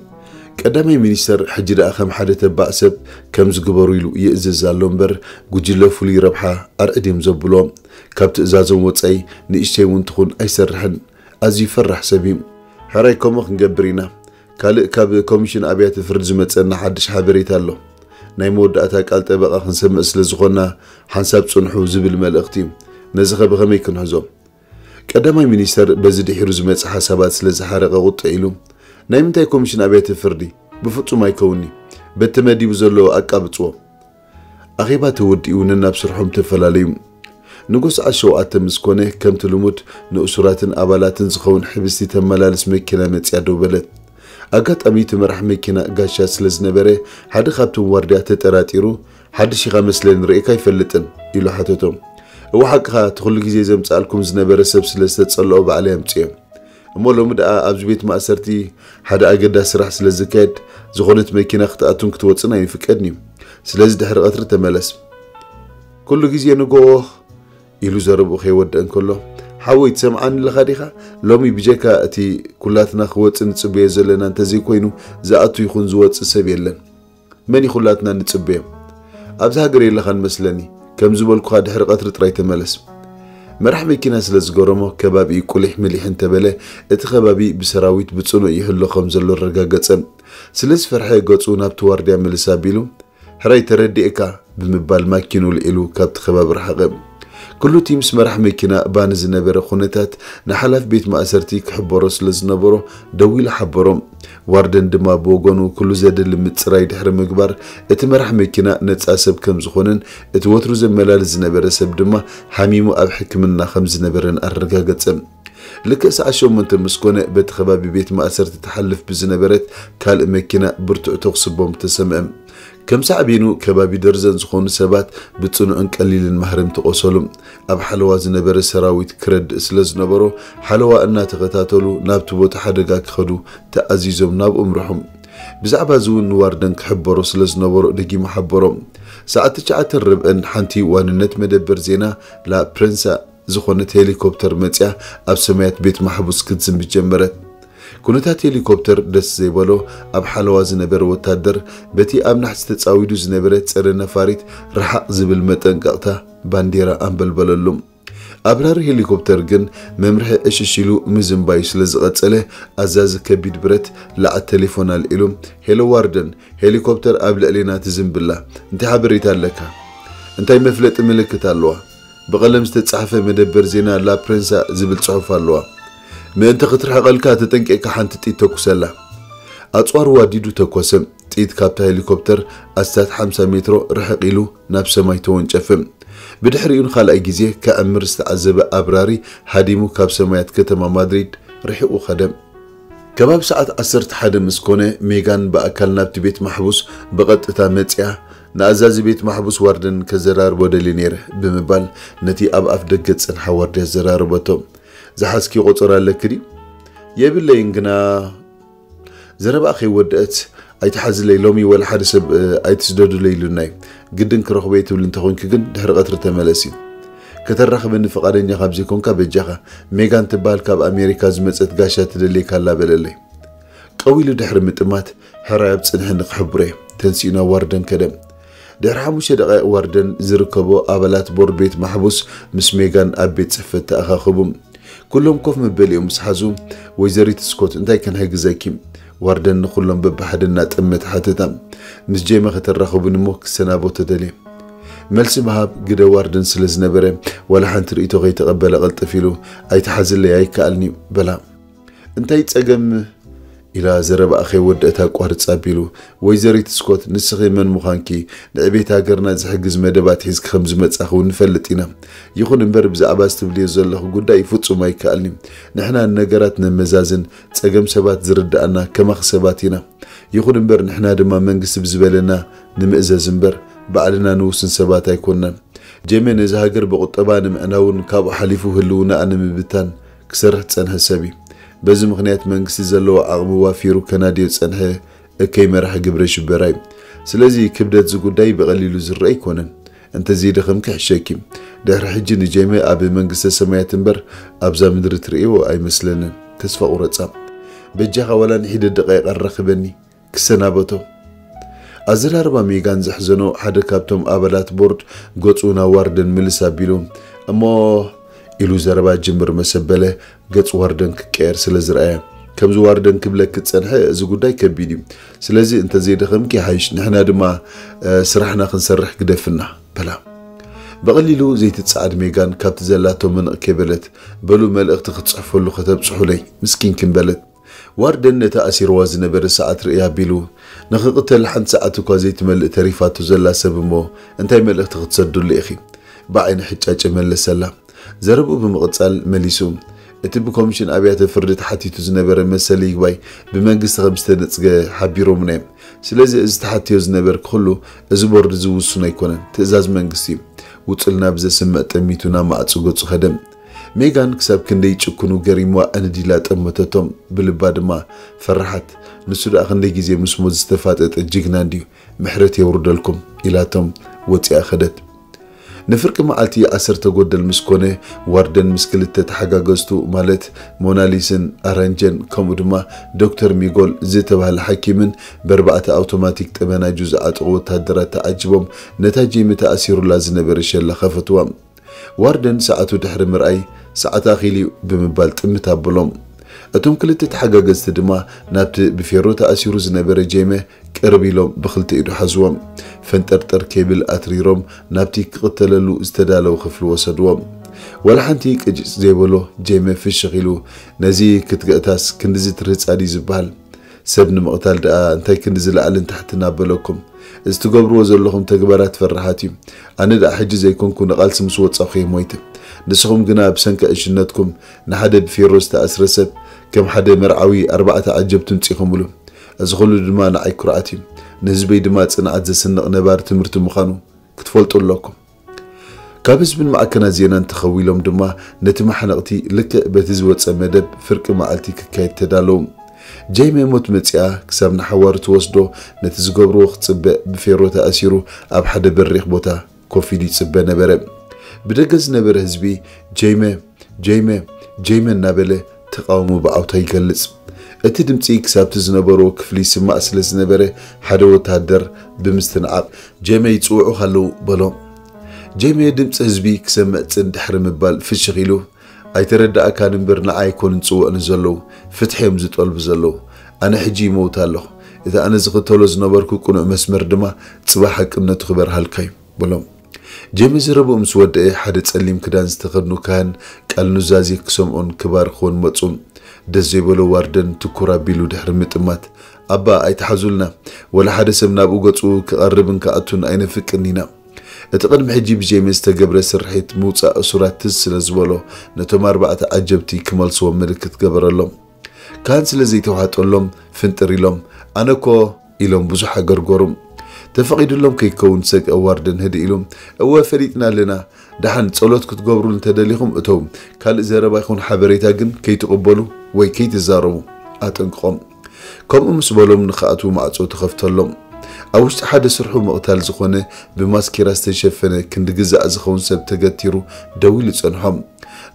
ቀዳማይ ሚኒስተር ሕጂ ደኣ ከም ሓደ ተባዕ ሰብ ከምዚ ግበሩ ኢሉ ይእዝዝ ኣሎ እምበር፣ ጉጅለ ፍሉይ ረብሓ ኣርዕድ እዮም ዘብሎ። ካብ ትእዛዞም ወጻኢ ንእሽተይ እውን ትኹን ኣይሰርሕን። ኣዝዩ ፈራሕ ሰብ እዩ። ሕራይ ከምኡ ክንገብር ኢና። ካልእ ካብ ኮሚሽን ኣብያተ ፍርዲ ዝመጸና ሓድሽ ሓበሬታ ኣሎ። ናይ መወዳእታ ቃል ጠበቓ ክንሰምዕ ስለ ዝኾንና፣ ሓንሳብ ጽንሑ ዝብል መልእኽቲ እዩ። ነዚ ኸ ብኸመይ ክንሕዞ? ቀዳማይ ሚኒስተር በዚ ድሒሩ ዝመጽእ ሓሳባት ስለ ዝሓረቐ ቁጥዕ ኢሉ፣ "ናይ ምንታይ ኮሚሽን ኣብያተ ፍርዲ? ብፍጹም ኣይከውንኒ። በቲ ተመዲቡ ዘሎ ኣቃብጽዎ። ኣኼባ ተወዲኡ ነናብ ስርሖም ተፈላለዩ። ንጎ ሰዓት ሸውዓተ ምስ ኮነ፣ ከምቲ ልሙድ ንእሱራትን ኣባላትን ዝኸውን ሕብስቲ ተመላልስ መኪና መጺኣ ደው በለት። ኣጋጣሚ እቲ መራሕ መኪና ጋሻ ስለ ዝነበረ፣ ሓደ ካብቶም ዋርድያ ተጠራጢሩ፣ 'ሓድሽ ኢኻ መስለኒ፣ ርኤካ ኣይፈልጥን' ኢሉ ሓተቶም። 'እወ ሓቅኻ፣ እቲ ኩሉ ግዜ ዘምጽኣልኩም ዝነበረ ሰብ ስለ ዝተጸልኦ ባዕለይ ኣምጽኤ። እሞ ሎሚ ደኣ ኣብዚ ቤት ማእሰርቲ ሓደ ኣገዳሲ ስራሕ ስለ ዝካየድ፣ ዝኾነት መኪና ክትኣቱን ክትወጽን ኣይንፍቀድን እዩ። ስለዚ ድሕሪ ቀትሪ ተመለስ። ኩሉ ግዜ ንጎ ኢሉ ዘረብኡ ከይወድእ እንከሎ፣ ሓወይ ትሰምዓኒ ኣለኻ ዲኻ? ሎሚ ብጀካ እቲ ኩላትና ክወጽእ ንጽበዮ ዘለና እንተዘይኮይኑ፣ ዝኣቱ ይኹን ዝወጽእ ሰብ የለን። መን እዩ ኩላትና ንጽበዮ? ኣብዚ ሃገር የለኻን መስለኒ። ከም ዝበልኩኻ ድሕሪ ቀትሪ ጥራይ ተመለስ። መራሕ መኪና ስለ ዝገረሞ ከባቢኡ ቁሊሕ ምሊሕ እንተበለ፣ እቲ ከባቢ ብሰራዊት ብጽኑዕ ይሕሎ ከም ዘሎ ኣረጋገጸ። ስለ ዝፈርሐ ገጹ ናብቲ ዋርድያ ምልስ ኣቢሉ፣ ሕራይ ተረዲኤካ ብምባል ማኪኑ ልዒሉ ካብቲ ከባቢ ረሓቐ። ክሉቲ ምስ መራሕ መኪና ባኒ ዝነበረ ኩነታት ንሓላፍ ቤት ማእሰርቲ ክሕበሮ ስለ ዝነበሮ ደዊሉ ሓበሮም። ዋርደን ድማ ብወገኑ ኩሉ ዘድሊ ምጽራይ ድሕሪ ምግባር እቲ መራሕ መኪና ነጻ ሰብ ከም ዝኾነን እቲ ወትሩ ዘመላልስ ዝነበረ ሰብ ድማ ሓሚሙ ኣብ ሕክምና ከም ዝነበረን ኣረጋገጸ። ልክዕ ሰዓት ሸሞንተ ምስ ኮነ በቲ ከባቢ ቤት ማእሰርቲ ትሓልፍ ብዝነበረት ካልእ መኪና ብርቱዕ ተኹሲ ቦምብ ተሰምዐ። ከም ሳዕቤኑ ከባቢ ደርዘን ዝኾኑ ሰባት ብጽኑዕን ቀሊልን ማህረምቲ ቆሰሉ። ኣብ ሓለዋ ዝነበረ ሰራዊት ክረድእ ስለ ዝነበሮ ሓለዋ እናተኸታተሉ ናብቲ ቦታ ሓደጋ ክኸዱ ተኣዚዞም ናብኡ ምርሖም። ብዛዕባ እዚ እውን ንዋርደን ክሕበሮ ስለ ዝነበሮ ደጊሙ ሓበሮም። ሰዓት ትሽዓተ ርብዕን ሓንቲ ዋንነት መደበር ዜና ላ ፕሬንሳ ዝኾነት ሄሊኮፕተር መጽያ ኣብ ሰማያት ቤት ማሕቡስ ክትዝንቢ ጀመረት። ኩነታት ሄሊኮፕተር ደስ ዘይበሎ ኣብ ሓለዋ ዝነበረ ወታደር በቲ ኣብ ናሕሲ ተጻዊዱ ዝነበረ ጸረ ነፋሪት ርሓቕ ዝብል መጠንቀቕታ ባንዴራ ኣንበልበለሉ። ኣብራሪ ሄሊኮፕተር ግን መምርሒ ዕሽሽ ኢሉ ምዝንባዩ ስለ ዝቐጸለ ኣዛዚ ከቢድ ብረት ላዕት ቴሌፎን ኣልዒሉ፣ ሄሎ ዋርደን፣ ሄሊኮፕተር ኣብ ልዕሌና ትዝንብላ፣ እንታይ ሓበሬታ ኣለካ? እንታይ መፍለጢ ምልክት ኣለዋ? ብቐለም ዝተጻሕፈ መደበር ዜና ላ ፕሬንሳ ዝብል ጽሑፍ ኣለዋ። ምእንቲ ክትርሕቐልካ ተጠንቂቕካ ሓንቲ ጥይት ተኩሰላ። ኣጽዋር ዋዲዱ ተኮሰ። ጥይት ካብታ ሄሊኮፕተር ኣስታት ሓምሳ ሜትሮ ርሕቕ ኢሉ ናብ ሰማይ ተወንጨፈ። ብድሕሪኡ ንኻልኣይ ግዜ ክዕምር ዝተዓዘበ ኣብራሪ ሃዲሙ ካብ ሰማያት ከተማ ማድሪድ ርሒቑ ኸደ። ከባቢ ሰዓት ዓሰርተ ሓደ ምስ ኮነ ሜጋን ብኣካል ናብቲ ቤት ማሕቡስ ብቐጥታ መጽያ፣ ንኣዛዚ ቤት ማሕቡስ ዋርደን ከዘራርቦ ደልየ ነይረ ብምባል ነቲ ኣብ ኣፍ ደገ ዝጸንሓ ዋርድያ ዘራረበቶ። ዝሓዝኪ ቆጸራ ኣለኪ ድዩ? የብለይን ግና ዘረባኣ ከይወደአት ኣይትሓዝለይ፣ ሎሚ ወላ ሓደ ሰብ ኣይትስደዱለይ ኢሉናይ። ግድን ክረኽቦ እየ ትብሊ እንተኾይንኪ ግን ድሕሪ ቀትሪ ተመለሲ። ከተራኽበኒ ፍቓደኛ ካብ ዘይኮንካ በጃኻ፣ ሜጋን ትበሃል ካብ ኣሜሪካ ዝመጸት ጋሻ ትደልየካ ኣላ በለለይ። ቀዊሉ ድሕሪ ምጥማት ሕራይ ኣብ ጽንሒ ንክሕብሮ እየ። ተንሲኡ ናብ ዋርደን ከደ። ድሕሪ ሓሙሽተ ደቃይቕ ዋርደን ዝርከቦ ኣባላት ቦርድ ቤት ማሕቡስ ምስ ሜጋን ኣብ ቤት ጽሕፈት ተኣኻኸቡ። ኩሎም ኮፍ መበሊኦም ምስ ሓዙ፣ ወይዘሪት ስኮት እንታይ ከንሕግዘኪ? ዋርደን ንኹሎም በብሓደ እናጠመተ ሓተታ። ምስ ጄመ ከተራኽቡኒ እሞ ክሰናበቶ ደልየ። መልሲ ምሃብ ግደ ዋርደን ስለ ዝነበረ ዋላ ሓንቲ ርእይቶ ከይተቐበለ ቅልጥፍ ኢሉ ኣይትሓዝለይ ኣይከኣልን'ዩ በላ። እንታይ ጸገም? ኢላ ዘረባኣ ከይወደአት ኣቋርጽ ኣቢሉ፣ ወይዘሪት ስኮት ንስኺ መን ምዃንኪ ንዕቤት ሃገርና ዝሕግዝ መደባት ሒዝኪ ከም ዝመጻኺ እውን ንፈልጥ ኢና። ይኹን እምበር ብዛዕባ እዚ ትብልዮ ዘለኺ ጉዳይ ፍጹም ኣይከኣልን'ዩ። ንሕና ንነገራት ነመዛዝን ጸገም ሰባት ዝርድኣና ከማኺ ሰባት ኢና። ይኹን እምበር ንሕና ድማ መንግስቲ ብዝበለና ንምእዘዝ እምበር ባዕልና ንውስን ሰባት ኣይኮንናን። ጀሜ ነዚ ሃገር ብቁጠባ ንምዕናውን ካብኡ ሓሊፉ ህልውናኣ ንምብታን ክሰርሕ ዝጸንሐ ሰብ እዩ። በዚ ምኽንያት መንግስቲ ዘለዎ ዓቕሚ ዋፊሩ ከናድዮ ዝጸንሐ እከይ መራሒ ግብረ ሽበራ እዩ። ስለዚ ክብደት እዚ ጉዳይ ብቐሊሉ ዝረአ ኣይኮነን። እንተዘይደኸምኪ ሕሸኪ። ድሕሪ ሕጂ ንጀሜ ኣብ መንግስተ ሰማያት እምበር ኣብዛ ምድሪ ትርእዮ ኣይመስለንን። ተስፋ ቁረጻ። በጃኻ ዋላ ንሒደት ደቃይቕ ኣራኽበኒ። ክሰናበቶ። ኣዘራርባ ሜጋን ዘሕዘኖ ሓደ ካብቶም ኣባላት ቦርድ ገጹ ናብ ዋርደን ምልስ ኣቢሉ፣ እሞ ኢሉ ዘረባ ጅምር መሰበለ ገጽ ዋርደን ክቀየር ስለ ዝረኣየ፣ ከምዚ ዋርደን ክብለኪ ዝጸንሐ እዚ ጉዳይ ከቢድ እዩ። ስለዚ እንተዘይደኸምኪ ይሓይሽ፣ ንሕና ድማ ስራሕና ክንሰርሕ ግደፍና በላ። ብቐሊሉ ዘይትጸዓድ ሜጋን ካብቲ ዘላቶ ምንቕ ከይበለት፣ በሉ መልእኽቲ ክትጽሕፈሉ ከተብጽሑለይ ምስኪንክን በለት። ዋርደን ነቲ ኣሲርዋ ዝነበረ ሰዓት ርእይ ኣቢሉ፣ ንኽቕተል ሓንቲ ሰዓት እኳ ዘይትመልእ ተሪፋቶ ዘላ ሰብ እሞ እንታይ መልእኽቲ ክትሰድሉ ኢኺ? ብዓይኒ ሕጫጨ መለሰላ። ዘረብኡ ብምቕጻል መሊሱ፣ እቲ ብኮሚሽን ኣብያተ ፍርዲ ተሓቲቱ ዝነበረ መሰል ይግባይ ብመንግስቲ ከም ዝተነጽገ ሓቢሮምና እዮም። ስለዚ እዚ ተሓትዮ ዝነበርኪ ኩሉ እዚ ቦርድ ዝውስኖ ኣይኮነን፣ ትእዛዝ መንግስቲ እዩ። ውጹልና ብዘስምዕ ጠሚቱ ናብ ማዕጾ ገጹ ከደ። ሜጋን ክሳብ ክንደይ ጭክኑ ገሪምዋ ኣነዲላ ጠመተቶም። ብልባ ድማ ፈርሓት፣ ንሱ ደኣ ክንደይ ግዜ ምስ ሞት ዝተፋጠጠ ጅግና እንድዩ፣ ምሕረት የውርደልኩም ኢላቶም ወጺኣ ከደት። ንፍርቂ መዓልቲ ዓሰርተ ጎደል ምስ ኮነ፣ ዋርደን ምስ ክልተ ተሓጋገዝቱ ማለት ሞናሊስን ኣራንጀን ከምኡ ድማ ዶክተር ሚጎል ዝተባህለ ሓኪምን ብኣርባዕተ ኣውቶማቲክ ጠበናጁ ዝዓጠቑ ወታደራት ተዓጂቦም ነታ ጄሚ ተኣሲሩላ ዝነበረ ሸላ ከፈትዋ። ዋርደን ሰዓቱ ድሕሪ ምርኣይ፣ "ሰዓት ኣኺሉ እዩ" ብምባል ጥምት ኣብሎም። እቶም ክልተ ተሓጋገዝቲ ድማ ናብቲ ብፌሮ ተኣሲሩ ዝነበረ ጄመ ቅርብ ኢሎም ብኽልተ ኢዱ ሓዝዎም። ፈንጠርጠር ኬብል ኣትሪሮም ናብቲ ክቕተለሉ ዝተዳለወ ክፍሊ ወሰድዎም። ዋላ ሓንቲ ቅጭጭ ዘይበሎ ጄመ ፍሽኽ ኢሉ፣ "ነዚ ክትግእታስ ክንድዚ ትርህጻ ድዩ ዝበሃል? ሰብ ንምቕታል ደኣ እንታይ ክንዲ ዝለዓልን ታሕትን ኣበለኩም? እዚ ትገብርዎ ዘለኹም ተግባራት ፈራሓት እዩ። ኣነ ደኣ ሕጂ ዘይኮንኩ ንቓልሲ ምስ ወጻኹ እየ ሞይተ። ንስኹም ግና ብሰንኪ ዕሽነትኩም ንሓደ ብፌሮ ዝተኣስረ ሰብ ከም ሓደ መርዓዊ ኣርባዕተ ዓጀብ ትምጺኹምሉ። እዚ ኹሉ ድማ ንዓይ ኩርዓት እዩ። ንህዝበይ ድማ ጽንዓት ዘስንቕ ነባሪ ትምህርቲ ምዃኑ ክትፈልጡ ኣለኩም።" ካብ ህዝብን ማዕከናት ዜናን ተኸዊሎም ድማ ነቲ ማሕነቕቲ ልክዕ በቲ ዝወጸ መደብ ፍርቂ መዓልቲ ክካየድ ተዳለዉ። ጀይመ ሞት መጺኣ ክሳብ ንሓዋሩ ትወስዶ ነቲ ዝገብርዎ ክጽበ ብፌሮ ተኣሲሩ ኣብ ሓደ በሪኽ ቦታ ኮፍ ኢሉ ይጽበ ነበረ። ብደገ ዝነበረ ህዝቢ "ጀይመ፣ ጀይመ፣ ጀይመ" እናበለ ተቓውሞ ብዓውታ ይገልጽ። እቲ ድምጺ ክሳብቲ ዝነበርዎ ክፍሊ ይስማዕ ስለ ዝነበረ ሓደ ወተሃደር ብምስትንዓቕ "ጀይመ ይጽውዑኻ ኣለዉ" በሎ። ጀይመ ድምጺ ህዝቢ ክሰምዕ ጽን ድሕሪ ምባል ፍሽኽ ኢሉ "ኣይተረዳእካን እምበር ንዓይ ኣይኮኑን ዝጽውዑኒ ዘለዉ፣ ፍትሒ እዮም ዝጠልቡ ዘለዉ። ኣነ ሕጂ ይመውት ኣለኹ። እቲ ኣነ ዝኽተሎ ዝነበርኩ ቅኑዕ መስመር ድማ ጽባሕ ሓቅነቱ ክበርሃልካ እዩ" በሎም። ጀይመ ዘረብኡ ምስ ወደአ ሓደ ጸሊም ክዳን ዝተኸድኑ ካህን ቃል ኑዛዜ ክሰምዑን ክባርኽዎን መጹ። ደስ ዘይበሎ ዋርደን ትኩር ኣቢሉ ድሕሪ ምጥማት "ኣባ ኣይትሓዙልና፣ ወላ ሓደ ሰብ ናብኡ ገጹ ክቐርብን ክኣቱን ኣይነፍቅን ኢና።" እቲ ቅድሚ ሕጂ ብጀይመ ዝተገብረ ስርሒት ምውጻእ እሱራት ትዝ ስለ ዝበሎ ነቶም ኣርባዕተ ዓጀብቲ ክመልስዎም ምልክት ገበረሎም። ካህን ስለ ዘይተዋሕጠሎም ፍንጥር ኢሎም "ኣነኮ" ኢሎም ብዙሕ ኣገርገሩ። ተፈቒዱሎም ከይከውን ዝሰግአ ዋርደን ህድእ ኢሉ "እወ ፈሊጥና ኣለና፣ ደሓን ጸሎት ክትገብሩ እንተደሊኹም እተው፣ ካልእ ዘረባ ይኹን ሓበሬታ ግን ከይትቕበሉ ወይ ከይትዛረቡ" ኣጠንቅቖም። ከምኡ ምስ በሎም ንኽኣትዉ ማዕጾ ተኸፍተሎም። ኣብ ውሽጢ ሓደ ስርሑ ምቕታል ዝኾነ ብማስኬራ ዝተሸፈነ ክንዲ ግዛዕ ዝኸውን ሰብ ተገቲሩ ደው ኢሉ ጸንሖም።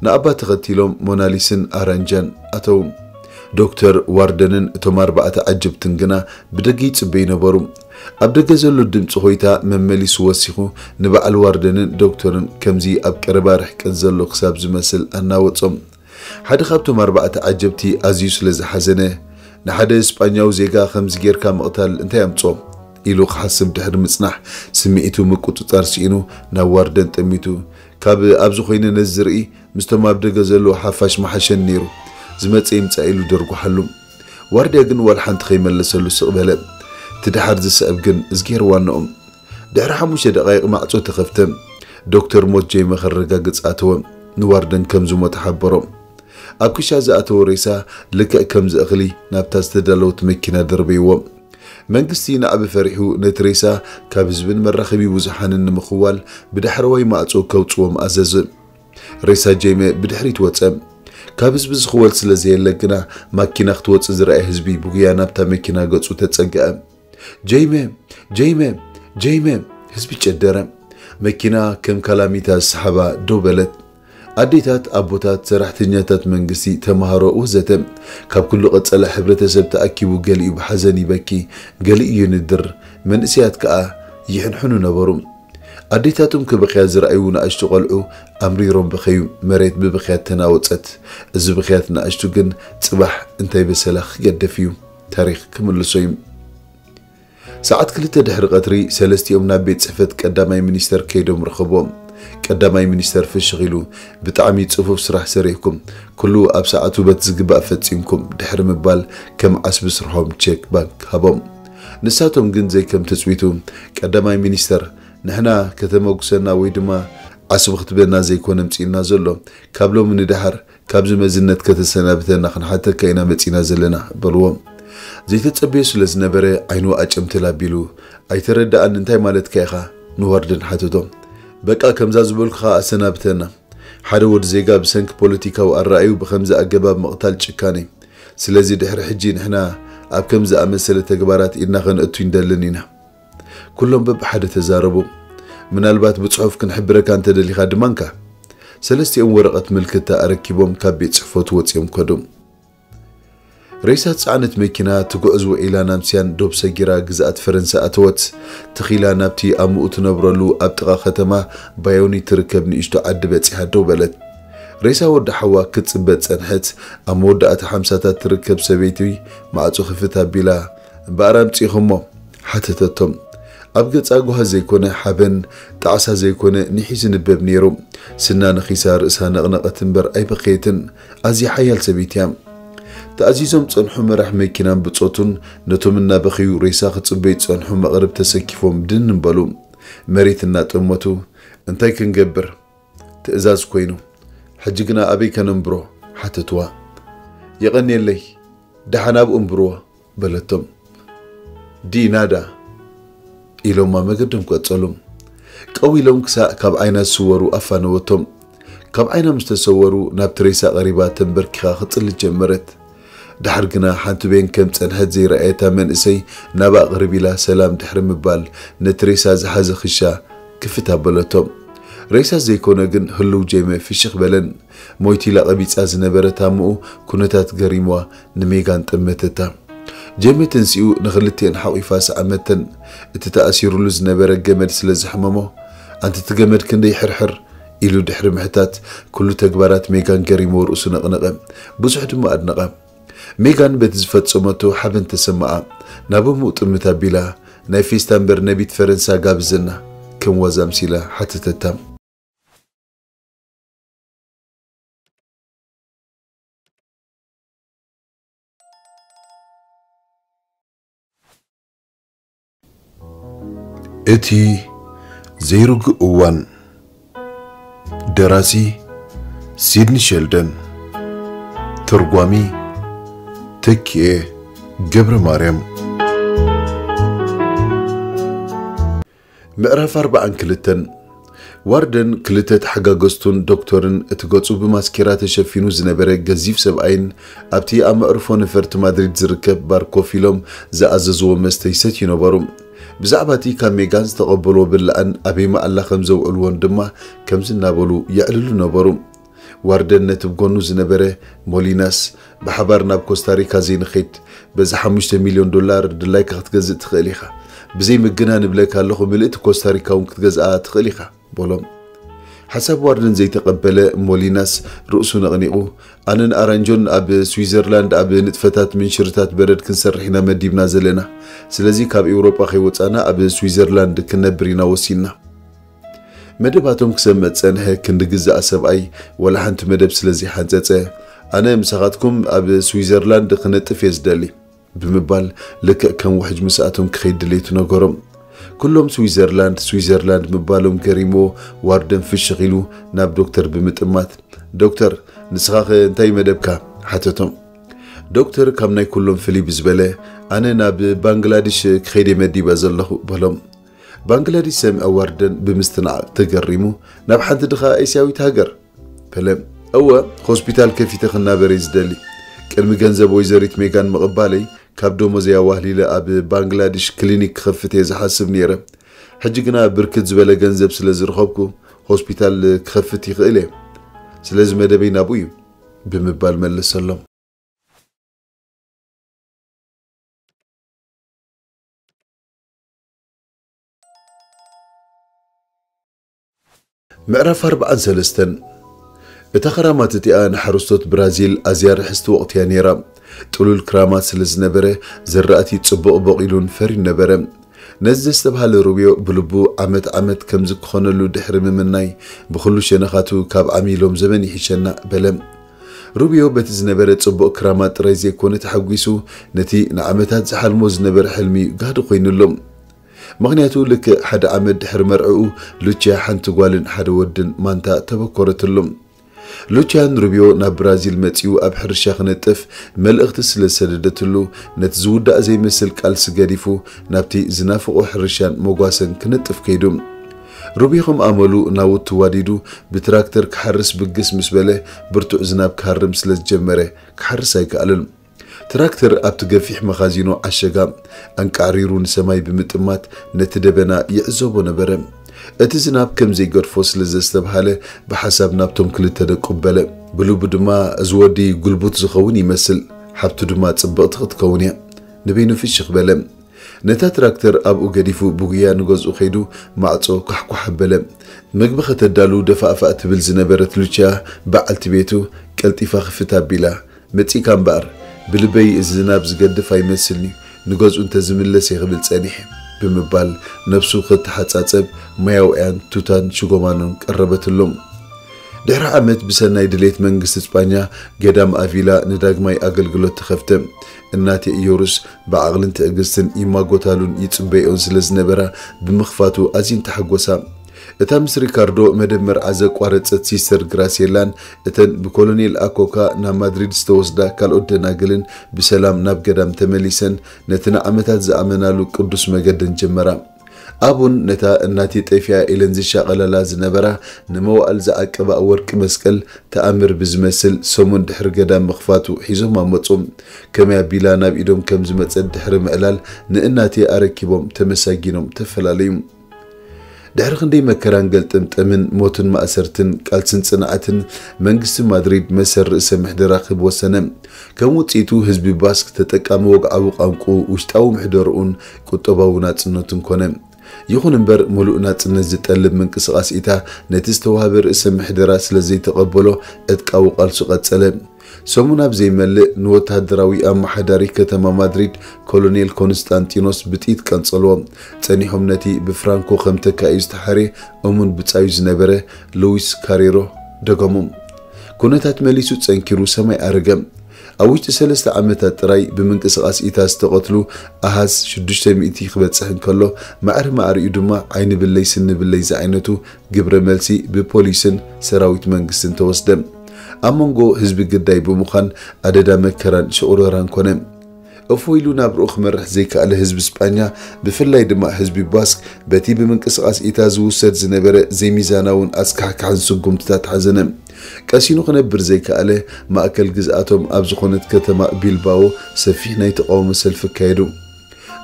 ንኣባ ተኸቲሎም ሞናሊስን ኣራንጃን ኣተዉ። ዶክተር ዋርደንን እቶም ኣርባዕተ ዓጀብትን ግና ብደገ ይጽበዩ ነበሩ። ኣብ ደገ ዘሎ ድምጺ ሆይታ መመሊሱ ወሲኹ ንበዓል ዋርደንን ዶክተርን ከምዚ ኣብ ቀረባ ርሕቀት ዘሎ ክሳብ ዝመስል ኣናወጾም። ሓደ ካብቶም ኣርባዕተ ዓጀብቲ ኣዝዩ ስለ ዝሓዘነ፣ "ንሓደ ስጳኛዊ ዜጋ ከምዚ ጌርካ ምቕታል እንታይ ኣምጾ?" ኢሉ ክሓስብ ድሕሪ ምጽናሕ፣ ስምዒቱ ምቁጽጻር ስኢኑ ናብ ዋርደን ጠሚቱ፣ "ካብ ኣብዚ ኮይነ ነዚ ዝርኢ ምስቶም ኣብ ደገ ዘለዉ ሓፋሽ ምሓሸኒ ነይሩ። ዝመጸ ይምጻእ" ኢሉ ደርጉሓሉ። ዋርድያ ግን ዋላ ሓንቲ ከይመለሰሉ ስቕ በለ። እቲ ደሓር ዝስዕብ ግን እዝጌር ዋንኦም። ድሕሪ ሓሙሽተ ደቓይቕ ማዕጾ ተኸፍተ። ዶክተር ሞት ጀይመ ከረጋግጽ ኣተወ። ንዋርደን ከም ዝሞተ ሓበሮ። ኣብ ክሻ ዝኣተወ ሬሳ ልክዕ ከምዚ እኽሊ ናብታ ዝተዳለወት መኪና ደርበይዎ። መንግስቲ ናዕቢ ፈሪሑ ነቲ ሬሳ ካብ ህዝብን መራኸቢ ብዙሓንን ንምኽዋል ብዳሕረዋይ ማዕጾ ከውጽዎም ኣዘዘ። ሬሳ ጀይመ ብድሕሪት ወጸ። ካብ ህዝቢ ዝኽወል ስለ ዘየለ ግና ማኪና ክትወጽእ ዝረኣየ ህዝቢ ብጉያ ናብታ መኪና ገጹ ተጸግዐ። "ጀይመ! ጀይመ! ጀይመ!" ህዝቢ ጨደረ። መኪና ከም ካላሚታ ዝሰሓባ ደው በለት። ኣዴታት፣ ኣቦታት፣ ሰራሕተኛታት መንግስቲ፣ ተማሃሮ ወዘተ ካብ ኩሉ ቀጸላ ሕብረተሰብ ተኣኪቡ ገሊኡ ብሓዘን ይበኪ፣ ገሊኡ ይንድር፣ መንእሰያት ከኣ ይሕንሕኑ ነበሩ። ኣዴታቶም ክበኽያ ዝረኣዩ ንኣሽቱ ቆልዑ ኣምሪሮም በኸዩ፣ መሬት ብብኽያት ተናወጸት። እዚ ብኽያት ንኣሽቱ ግን ጽባሕ እንታይ በሰላ ክገደፍ እዩ፣ ታሪኽ ክምልሶ እዩ። ሰዓት ክልተ ድሕሪ ቀትሪ ሰለስቲኦም ናብ ቤት ጽሕፈት ቀዳማይ ሚኒስተር ከይዶም ረኸቦም። ቀዳማይ ሚኒስተር ፍሽኽ ኢሉ፣ "ብጣዕሚ ጽፉፍ ስራሕ ሰሪሕኩም፣ ኩሉ ኣብ ሰዓቱ በቲ ዝግባእ ፈጺምኩም" ድሕሪ ምባል ከም ዓስቢ ስርሖም ቼክ ባንክ ሃቦም። ንሳቶም ግን ዘይከም ትጽቢቱ፣ "ቀዳማይ ሚኒስተር፣ ንሕና ከተመጉሰና ወይ ድማ ዓስቢ ክትበና ዘይኮነ ምጺእና ዘሎ፣ ካብ ሎሚ ንደሓር ካብዚ መዝነት ከተሰናብተና ክንሓተካ ኢና መጺና ዘለና" በልዎ። ዘይተጸበዮ ስለ ዝነበረ ዓይኑ ኣጨምትል ኣቢሉ፣ "ኣይተረድኣን፣ እንታይ ማለትካ ኢኻ?" ንዋርደን ሓተቶ። "በቃ ከምዛ ዝበልኩኻ ኣሰናብተና። ሓደ ወዲ ዜጋ ብሰንኪ ፖለቲካዊ ኣረኣዩ ብኸምዚ ኣገባብ ምቕታል ጭካኔ። ስለዚ ድሕሪ ሕጂ ንሕና ኣብ ከምዚ ኣመሰለ ተግባራት ኢድና ከነእቱ ይንደልን ኢና። ኩሎም በብሓደ ተዛረቡ። ምናልባት ብጽሑፍ ክንሕብረካ እንተደሊኻ ድማንካ። ሰለስቲኦም ወረቐት ምልክታ ኣረኪቦም ካብ ቤት ጽሕፈቱ ወጺኦም ከዱ። ሬሳ ዝጸዓነት መኪና ትጉዕዝ ውዒላ ናምስያን ዶብ ሰጊራ ግዝኣት ፈረንሳ ኣተወት። ትኺላ ናብቲ ኣምኡ ትነብረሉ ኣብ ጥቓ ከተማ ባዮኒ ትርከብ ንእሽቶ ዓዲ በጺሓ ደው በለት። ሬሳ ወዲ ሓዋ ክትጽበ ጸንሐት። ኣብ መወዳእታ ሓምሳታት ትርከብ ሰበይቲ ማዕጾ ክፍት ኣቢላ፣ "እምበኣር ኣምጺእኹሞ?" ሓተተቶም። ኣብ ገጻ ጓሃ ዘይኮነ ሓበን፣ ጣዕሳ ዘይኮነ ኒሒ ዝንበብ ነይሩ። ስና ነኺሳ ርእሳ ነቕነቐት እምበር ኣይበኸየትን። ኣዝያ ሓያል ሰበይቲ እያ። ተኣዚዞም ጸንሑ መራሕ መኪናን ብጾቱን ነቶም እናበኸዩ ሬሳ ክጽበዩ ጸንሑ መቕርብ ተሰኪፎም ድን እምበሉ። መሬት እናጠመቱ፣ "እንታይ ክንገብር? ትእዛዝ ኮይኑ። ሕጂ ግና ኣበይ ከነንብሮ?" ሓተትዋ። "የቐንየለይ፣ ደሓን ኣብኡ እንብርዎ" በለቶም። "ዲ ናዳ?" ኢሎማ መገዶም ቀጸሉ። ቀው ኢሎም ክሳዕ ካብ ዓይና ዝስወሩ ኣፋነወቶም። ካብ ዓይና ምስ ተሰወሩ ናብቲ ሬሳ ቀሪባ ተንበርኪኻ ክጽሊ ጀመረት። ደሓር ግና ሓንቲ ቤን ከም ጸንሐት ዘይረኣየታ መንእሰይ ናብኣ ቅርብ ኢላ ሰላም ድሕሪ ምባል ነቲ ሬሳ ዝሓዘ ክሻ ክፍት ኣበለቶ። ሬሳ ዘይኮነ ግን ህሉው ጀይመ ፍሽኽ በለን። ሞይቱ ኢላ ቀቢጻ ዝነበረት ኣምኡ ኩነታት ገሪምዋ ንሜጋን ጠመተታ። ጀይመ ተንሲኡ ንኽልቲኤን ሓቒፋ ሰዓመተን። እቲ ተኣሲሩሉ ዝነበረ ገመድ ስለ ዘሕመሞ፣ "ኣንቲ እቲ ገመድ ክንደይ ሕርሕር?" ኢሉ ድሕሪ ምሕታት፣ ኩሉ ተግባራት ሜጋን ገሪምዎ ርእሱ ነቕነቐ። ብዙሕ ድማ ኣድነቐ። ሜጋን በቲ ዝፈጸመቶ ሓበን ተሰማኣ። ናብ ኣምኡ ጥምት ኣቢላ፣ "ናይ ፌስታ እምበር ነቢት ፈረንሳ ጋብዘና?" ከም ዋዛ ኣምሲላ ሓተተታ። እቲ ዘይርጉእ እዋን። ደራሲ ሲድኒ ሸልደን። ተርጓሚ ተኪኤ ገብረ ማርያም። ምዕራፍ ኣርባዓን ክልተን። ዋርደን ክልተ ተሓጋገዝቱን ዶክተርን እቲ ገጹ ብማስኬራ ተሸፊኑ ዝነበረ ገዚፍ ሰብኣይን ኣብቲ ኣብ መዕርፎ ነፈርቲ ማድሪድ ዝርከብ ባር ኮፍ ኢሎም ዝኣዘዝዎ መስተ ይሰትዩ ነበሩ። ብዛዕባ እቲ ካብ ሜጋን ዝተቐበልዎ ብላዕን ኣበይ መዓላ ከም ዘውዕልዎን ድማ ከምዚ እናበሉ የዕልሉ ነበሩ። ዋርደን ነቲ ብጎኑ ዝነበረ ሞሊናስ፣ "ብሓባር ናብ ኮስታሪካ ዘይንኸይድ? በዚ ሓሙሽተ ሚልዮን ዶላር ድላይካ ክትገዝእ ትኽእል ኢኻ። ብዘይ ምግናን እብለካ ኣለኹ፣ ምልእቲ ኮስታሪካ እውን ክትገዝኣ ትኽእል ኢኻ" በሎም። ሓሳብ ዋርደን ዘይተቐበለ ሞሊናስ ርእሱ ነቕኒቑ፣ "ኣነን ኣራንጆን ኣብ ስዊዘርላንድ ኣብ ንጥፈታት ምንሽርታት በረድ ክንሰርሕ ኢና መዲብና ዘለና። ስለዚ ካብ ኤውሮጳ ከይወጻና ኣብ ስዊዘርላንድ ክንነብር ኢና ወሲንና።" መደባቶም ክሰምዕ ጸንሐ። ክንዲ ግዛእ ሰብኣይ ዋላ ሓንቲ መደብ ስለ ዘይሓንጸጸ፣ "ኣነ ምሳኻትኩም ኣብ ስዊዘርላንድ ክነጥፍ እየ ዝደሊ" ብምባል ልክዕ ከም ውሕጅ ምስኣቶም ክኸይድ ድሌቱ ነገሮም። ኩሎም ስዊዘርላንድ፣ ስዊዘርላንድ ምባሎም ገሪምዎ ዋርደን ፍሽኽ ኢሉ ናብ ዶክተር ብምጥማት፣ "ዶክተር፣ ንስኻኸ እንታይ መደብካ?" ሓተቶም። ዶክተር ካብ ናይ ኩሎም ፍልይ ብዝበለ፣ "ኣነ ናብ ባንግላድሽ ክኸይድ እየ መዲበ ዘለኹ" በሎም። ባንግላድሽ ሰሚዐ ዋርደን ብምስትንዓቕ ተገሪሙ፣ "ናብ ሓንቲ ድኻ ኤስያዊት ሃገር?" በለ። "እወ፣ ሆስፒታል ከፊተ ክናበር እየ ዝደሊ። ቅድሚ ገንዘብ ወይዘሪት ሜጋን ምቕባለይ፣ ካብ ደሞዘይ ኣዋህሊለ ኣብ ባንግላድሽ ክሊኒክ ክኸፍት እየ ዝሓስብ ነይረ። ሕጂ ግና ብርክት ዝበለ ገንዘብ ስለ ዝረኸብኩ፣ ሆስፒታል ክኸፍት ይኽእል እየ። ስለዚ መደበይ ናብኡ እዩ" ብምባል መለሰሎም። ምዕራፍ ኣርባዓን ሰለስተን። እታ ክራማት እቲኣ ንሓረስቶት ብራዚል ኣዝያ ርሕስቲ ወቕቲ እያ ነይራ። ጥሉል ክራማት ስለ ዝነበረ፣ ዝራእቲ ጽቡቕ ቦቒሉን ፈርዩን ነበረ። ነዚ ዘስተብሃለ ሩብዮ ብልቡ፣ ዓመት ዓመት ከምዚ ክኾነሉ ድሕሪ ምምናይ፣ ብኹሉ ሸነኻቱ ካብ ዓሚ ሎም ዘመን ይሕሸና በለ። ሩብዮ በቲ ዝነበረ ጽቡቕ ክራማት ጥራይ ዘይኮነ ተሓጒሱ፣ ነቲ ንዓመታት ዝሓልሞ ዝነበረ ሕልሚ ጋህዲ ኮይኑሉ። ምኽንያቱ፣ ልክዕ ሓደ ዓመት ድሕሪ መርዕኡ፣ ሉቺያ ሓንቲ ጓልን ሓደ ወድን ማንታ ተበኮረትሉ። ሉቺያን ሩብዮ ናብ ብራዚል መጺኡ ኣብ ሕርሻ ክነጥፍ መልእኽቲ ስለ ዝሰደደትሉ፣ ነቲ ዝውዳእ ዘይመስል ቃልሲ ገዲፉ ናብቲ ዝናፍቖ ሕርሻን መጓሰን ክነጥፍ ከይዱ። ሩቢኾም ኣመሉ ናውቲ ዋዲዱ ብትራክተር ክሓርስ ብግስ ምስ በለ፣ ብርቱዕ ዝናብ ክሃርም ስለ ዝጀመረ ክሓርስ ኣይከኣለን። ትራክተር ኣብቲ ገፊሕ መኻዚኖ ዓሸጋ። ኣንቃዕሪሩ ንሰማይ ብምጥማት ነቲ ደበና ይዕዘቦ ነበረ። እቲ ዝናብ ከም ዘይገድፎ ስለ ዘስተብሃለ ብሓሳብ ናብቶም ክልተ ደቁ በለ። ብልቡ ድማ፣ "እዚ ወዲ ጉልቡት ዝኸውን ይመስል፣ ሓብቱ ድማ ጽብቕቲ ክትከውን እያ። ንበይኑ ፍሽኽ በለ። ነታ ትራክተር ኣብኡ ገዲፉ ብጉያ ንገዝኡ ከይዱ ማዕጾ ኳሕኳሕ ኣበለ። መግቢ ከተዳሉ ደፋእፋእ ትብል ዝነበረት ሉቺያ በዓልቲ ቤቱ ቀልጢፋ ክፍት ኣቢላ፣ "መጺእካ እምበኣር፣ ብልበይ እዚ ዝናብ ዝገድፍ ኣይመስልን'ዩ፣ ንገዝኡ እንተዝምለስ እየ" ክብል ጸኒሐ ብምባል ነብሱ ከተሓጻጸብ ማያውያን ቱታን ሽጎማኖን ቀረበትሎም። ድሕሪ ዓመት ብሰናይ ድሌት መንግስቲ ስጳኛ ገዳም ኣቪላ ንዳግማይ ኣገልግሎት ተኸፍተ። እናቴ ኢዮሩስ ብዓቕልን ትዕግስትን ይማጎታሉን ይጽበይኦን ስለ ዝነበራ ብምኽፋቱ ኣዝየን ተሓጎሳ። እታ ምስ ሪካርዶ መደብ መርዓ ዘቋረጸት ሲስተር ግራሴላን እተን ብኮሎኔል ኣኮካ ናብ ማድሪድ ዝተወስዳ ካልኦት ደናግልን ብሰላም ናብ ገዳም ተመሊሰን ነቲ ንዓመታት ዝኣመናሉ ቅዱስ መገደን ጀመራ። ኣቡን ነታ እናቴ ጠፊኣ ኢለን ዝሻቐላላ ዝነበራ ንመዋእል ዝዓቀባ ወርቂ መስቀል ተኣምር ብዝመስል ሰሙን ድሕሪ ገዳም ምኽፋቱ ሒዞም ኣመጹ። ከመይ ኣቢላ ናብ ኢዶም ከም ዝመጸት ድሕሪ ምዕላል ንእናቴ ኣረኪቦም ተመሳጊኖም ተፈላለዩ። ድሕሪ ክንደይ መከራን ገልጠምጠምን፣ ሞትን ማእሰርትን፣ ቃልስን ጽንዓትን፣ መንግስቲ ማድሪድ መሰል ርእሰ ምሕደራ ክህብ ወሰነ። ከም ውጽኢቱ ህዝቢ ባስክ ተጠቃሚ ወግዓዊ ቋንቋኡ፣ ውሽጣዊ ምሕደርኡን ቁጠባዊ ናጽነቱን ኮነ። ይኹን እምበር፣ ምሉእ ናጽነት ዝጠልብ ምንቅስቓስ ኢታ ነቲ ዝተዋህበ ርእሰ ምሕደራ ስለ ዘይተቐበሎ፣ ዕጥቃዊ ቃልሱ ቀጸለ። ሰሙን ኣብ ዘይመልእ፣ ንወተሃደራዊ ኣመሓዳሪ ከተማ ማድሪድ ኮሎኔል ኮንስታንቲኖስ ብጥይት ቀንጸልዎ። ጸኒሖም ነቲ ብፍራንኮ ከም ተካኢ ዝተሓርየ እሙን ብጻዩ ዝነበረ ሉዊስ ካሬሮ ደገሙ። ኩነታት መሊሱ ጸንኪሩ ሰማይ ኣረገ። ኣብ ውሽጢ ሰለስተ ዓመታት ጥራይ ብምንቅስቓስ ኢታ ዝተቐትሉ ኣሃዝ ሽዱሽተ ሚእቲ ክበጽሕ እንከሎ፣ ማዕረ ማዕሪኡ ድማ ዓይኒ ብለይ ስኒ ብለይ ዝዓይነቱ ግብረ መልሲ ብፖሊስን ሰራዊት መንግስትን ተወስደ። ኣብ መንጎ ህዝቢ ግዳይ ብምዃን ኣደዳ መከራን ሽቑረራን ኮነ። እፎ ኢሉ ናብርኡ ክመርሕ ዘይከኣለ ህዝቢ ስጳኛ፣ ብፍላይ ድማ ህዝቢ ባስክ፣ በቲ ብምንቅስቓስ ኢታ ዝውሰድ ዝነበረ ዘይሚዛናውን ኣስካሕካሕን ስጉምትታት ሓዘነ። ቀሲኑ ክነብር ዘይከኣለ፣ ማእከል ግዝኣቶም ኣብ ዝኾነት ከተማ ቢልባኦ ሰፊሕ ናይ ተቃውሞ ሰልፊ ኣካየዱ።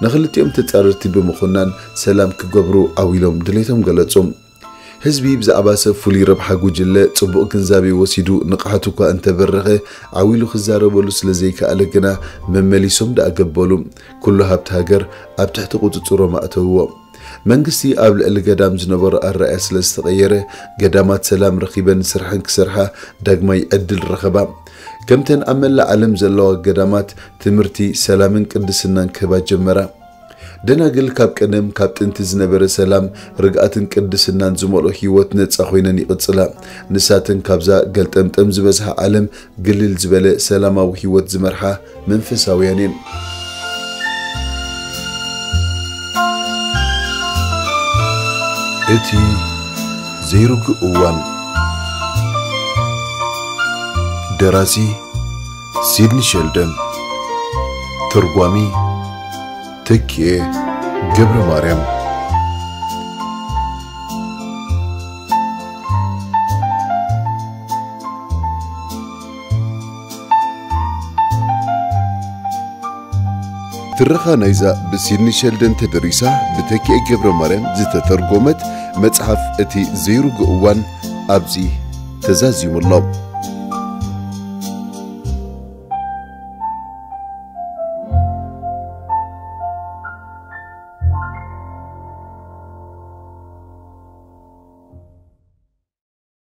ንኽልቲኦም ተጻረርቲ ብምኹናን ሰላም ክገብሩ ዓው ኢሎም ድሌቶም ገለጹ። ህዝቢ ብዛዕባ ሰብ ፍሉይ ረብሓ ጉጅለ ጽቡቕ ግንዛቤ ወሲዱ ንቕሓቱ እኳ እንተበረኸ፣ ዓው ኢሉ ክዛረበሉ ስለ ዘይከኣለ ግና መመሊሶም ደኣ ገበሉ። ኩሉ ሃብቲ ሃገር ኣብ ትሕቲ ቁጽጽሮም ኣእተውዎ። መንግስቲ ኣብ ልዕሊ ገዳም ዝነበሮ ኣረኣእያ ስለ ዝተቐየረ፣ ገዳማት ሰላም ረኺበን ስርሐን ክሰርሓ ዳግማይ ዕድል ረኸባ። ከምተን ኣብ መላእ ዓለም ዘለዋ ገዳማት ትምህርቲ ሰላምን ቅድስናን ክህባ ጀመራ። ደናግል ካብ ቀደም ካብ ጥንቲ ዝነበረ ሰላም፣ ርግኣትን ቅድስናን ዝመልኦ ህይወት ነጻ ኮይነን ይቕጽላ። ንሳተን ካብዛ ገልጠምጠም ዝበዝሓ ዓለም ግልል ዝበለ ሰላማዊ ህይወት ዝመርሓ መንፈሳውያን እየን። እቲ ዘይርጉእ እዋን። ደራሲ ሲድኒ ሸልደን። ተርጓሚ ተኪኤ ገብረ ማርያም። ትረኻ ናይዛ ብሲድኒ ሸልደን ተደሪሳ ብተኪኤ ገብረ ማርያም ዝተተርጎመት መጽሓፍ እቲ ዘይርጉእ እዋን ኣብዚ ተዛዚሙ ኣሎ።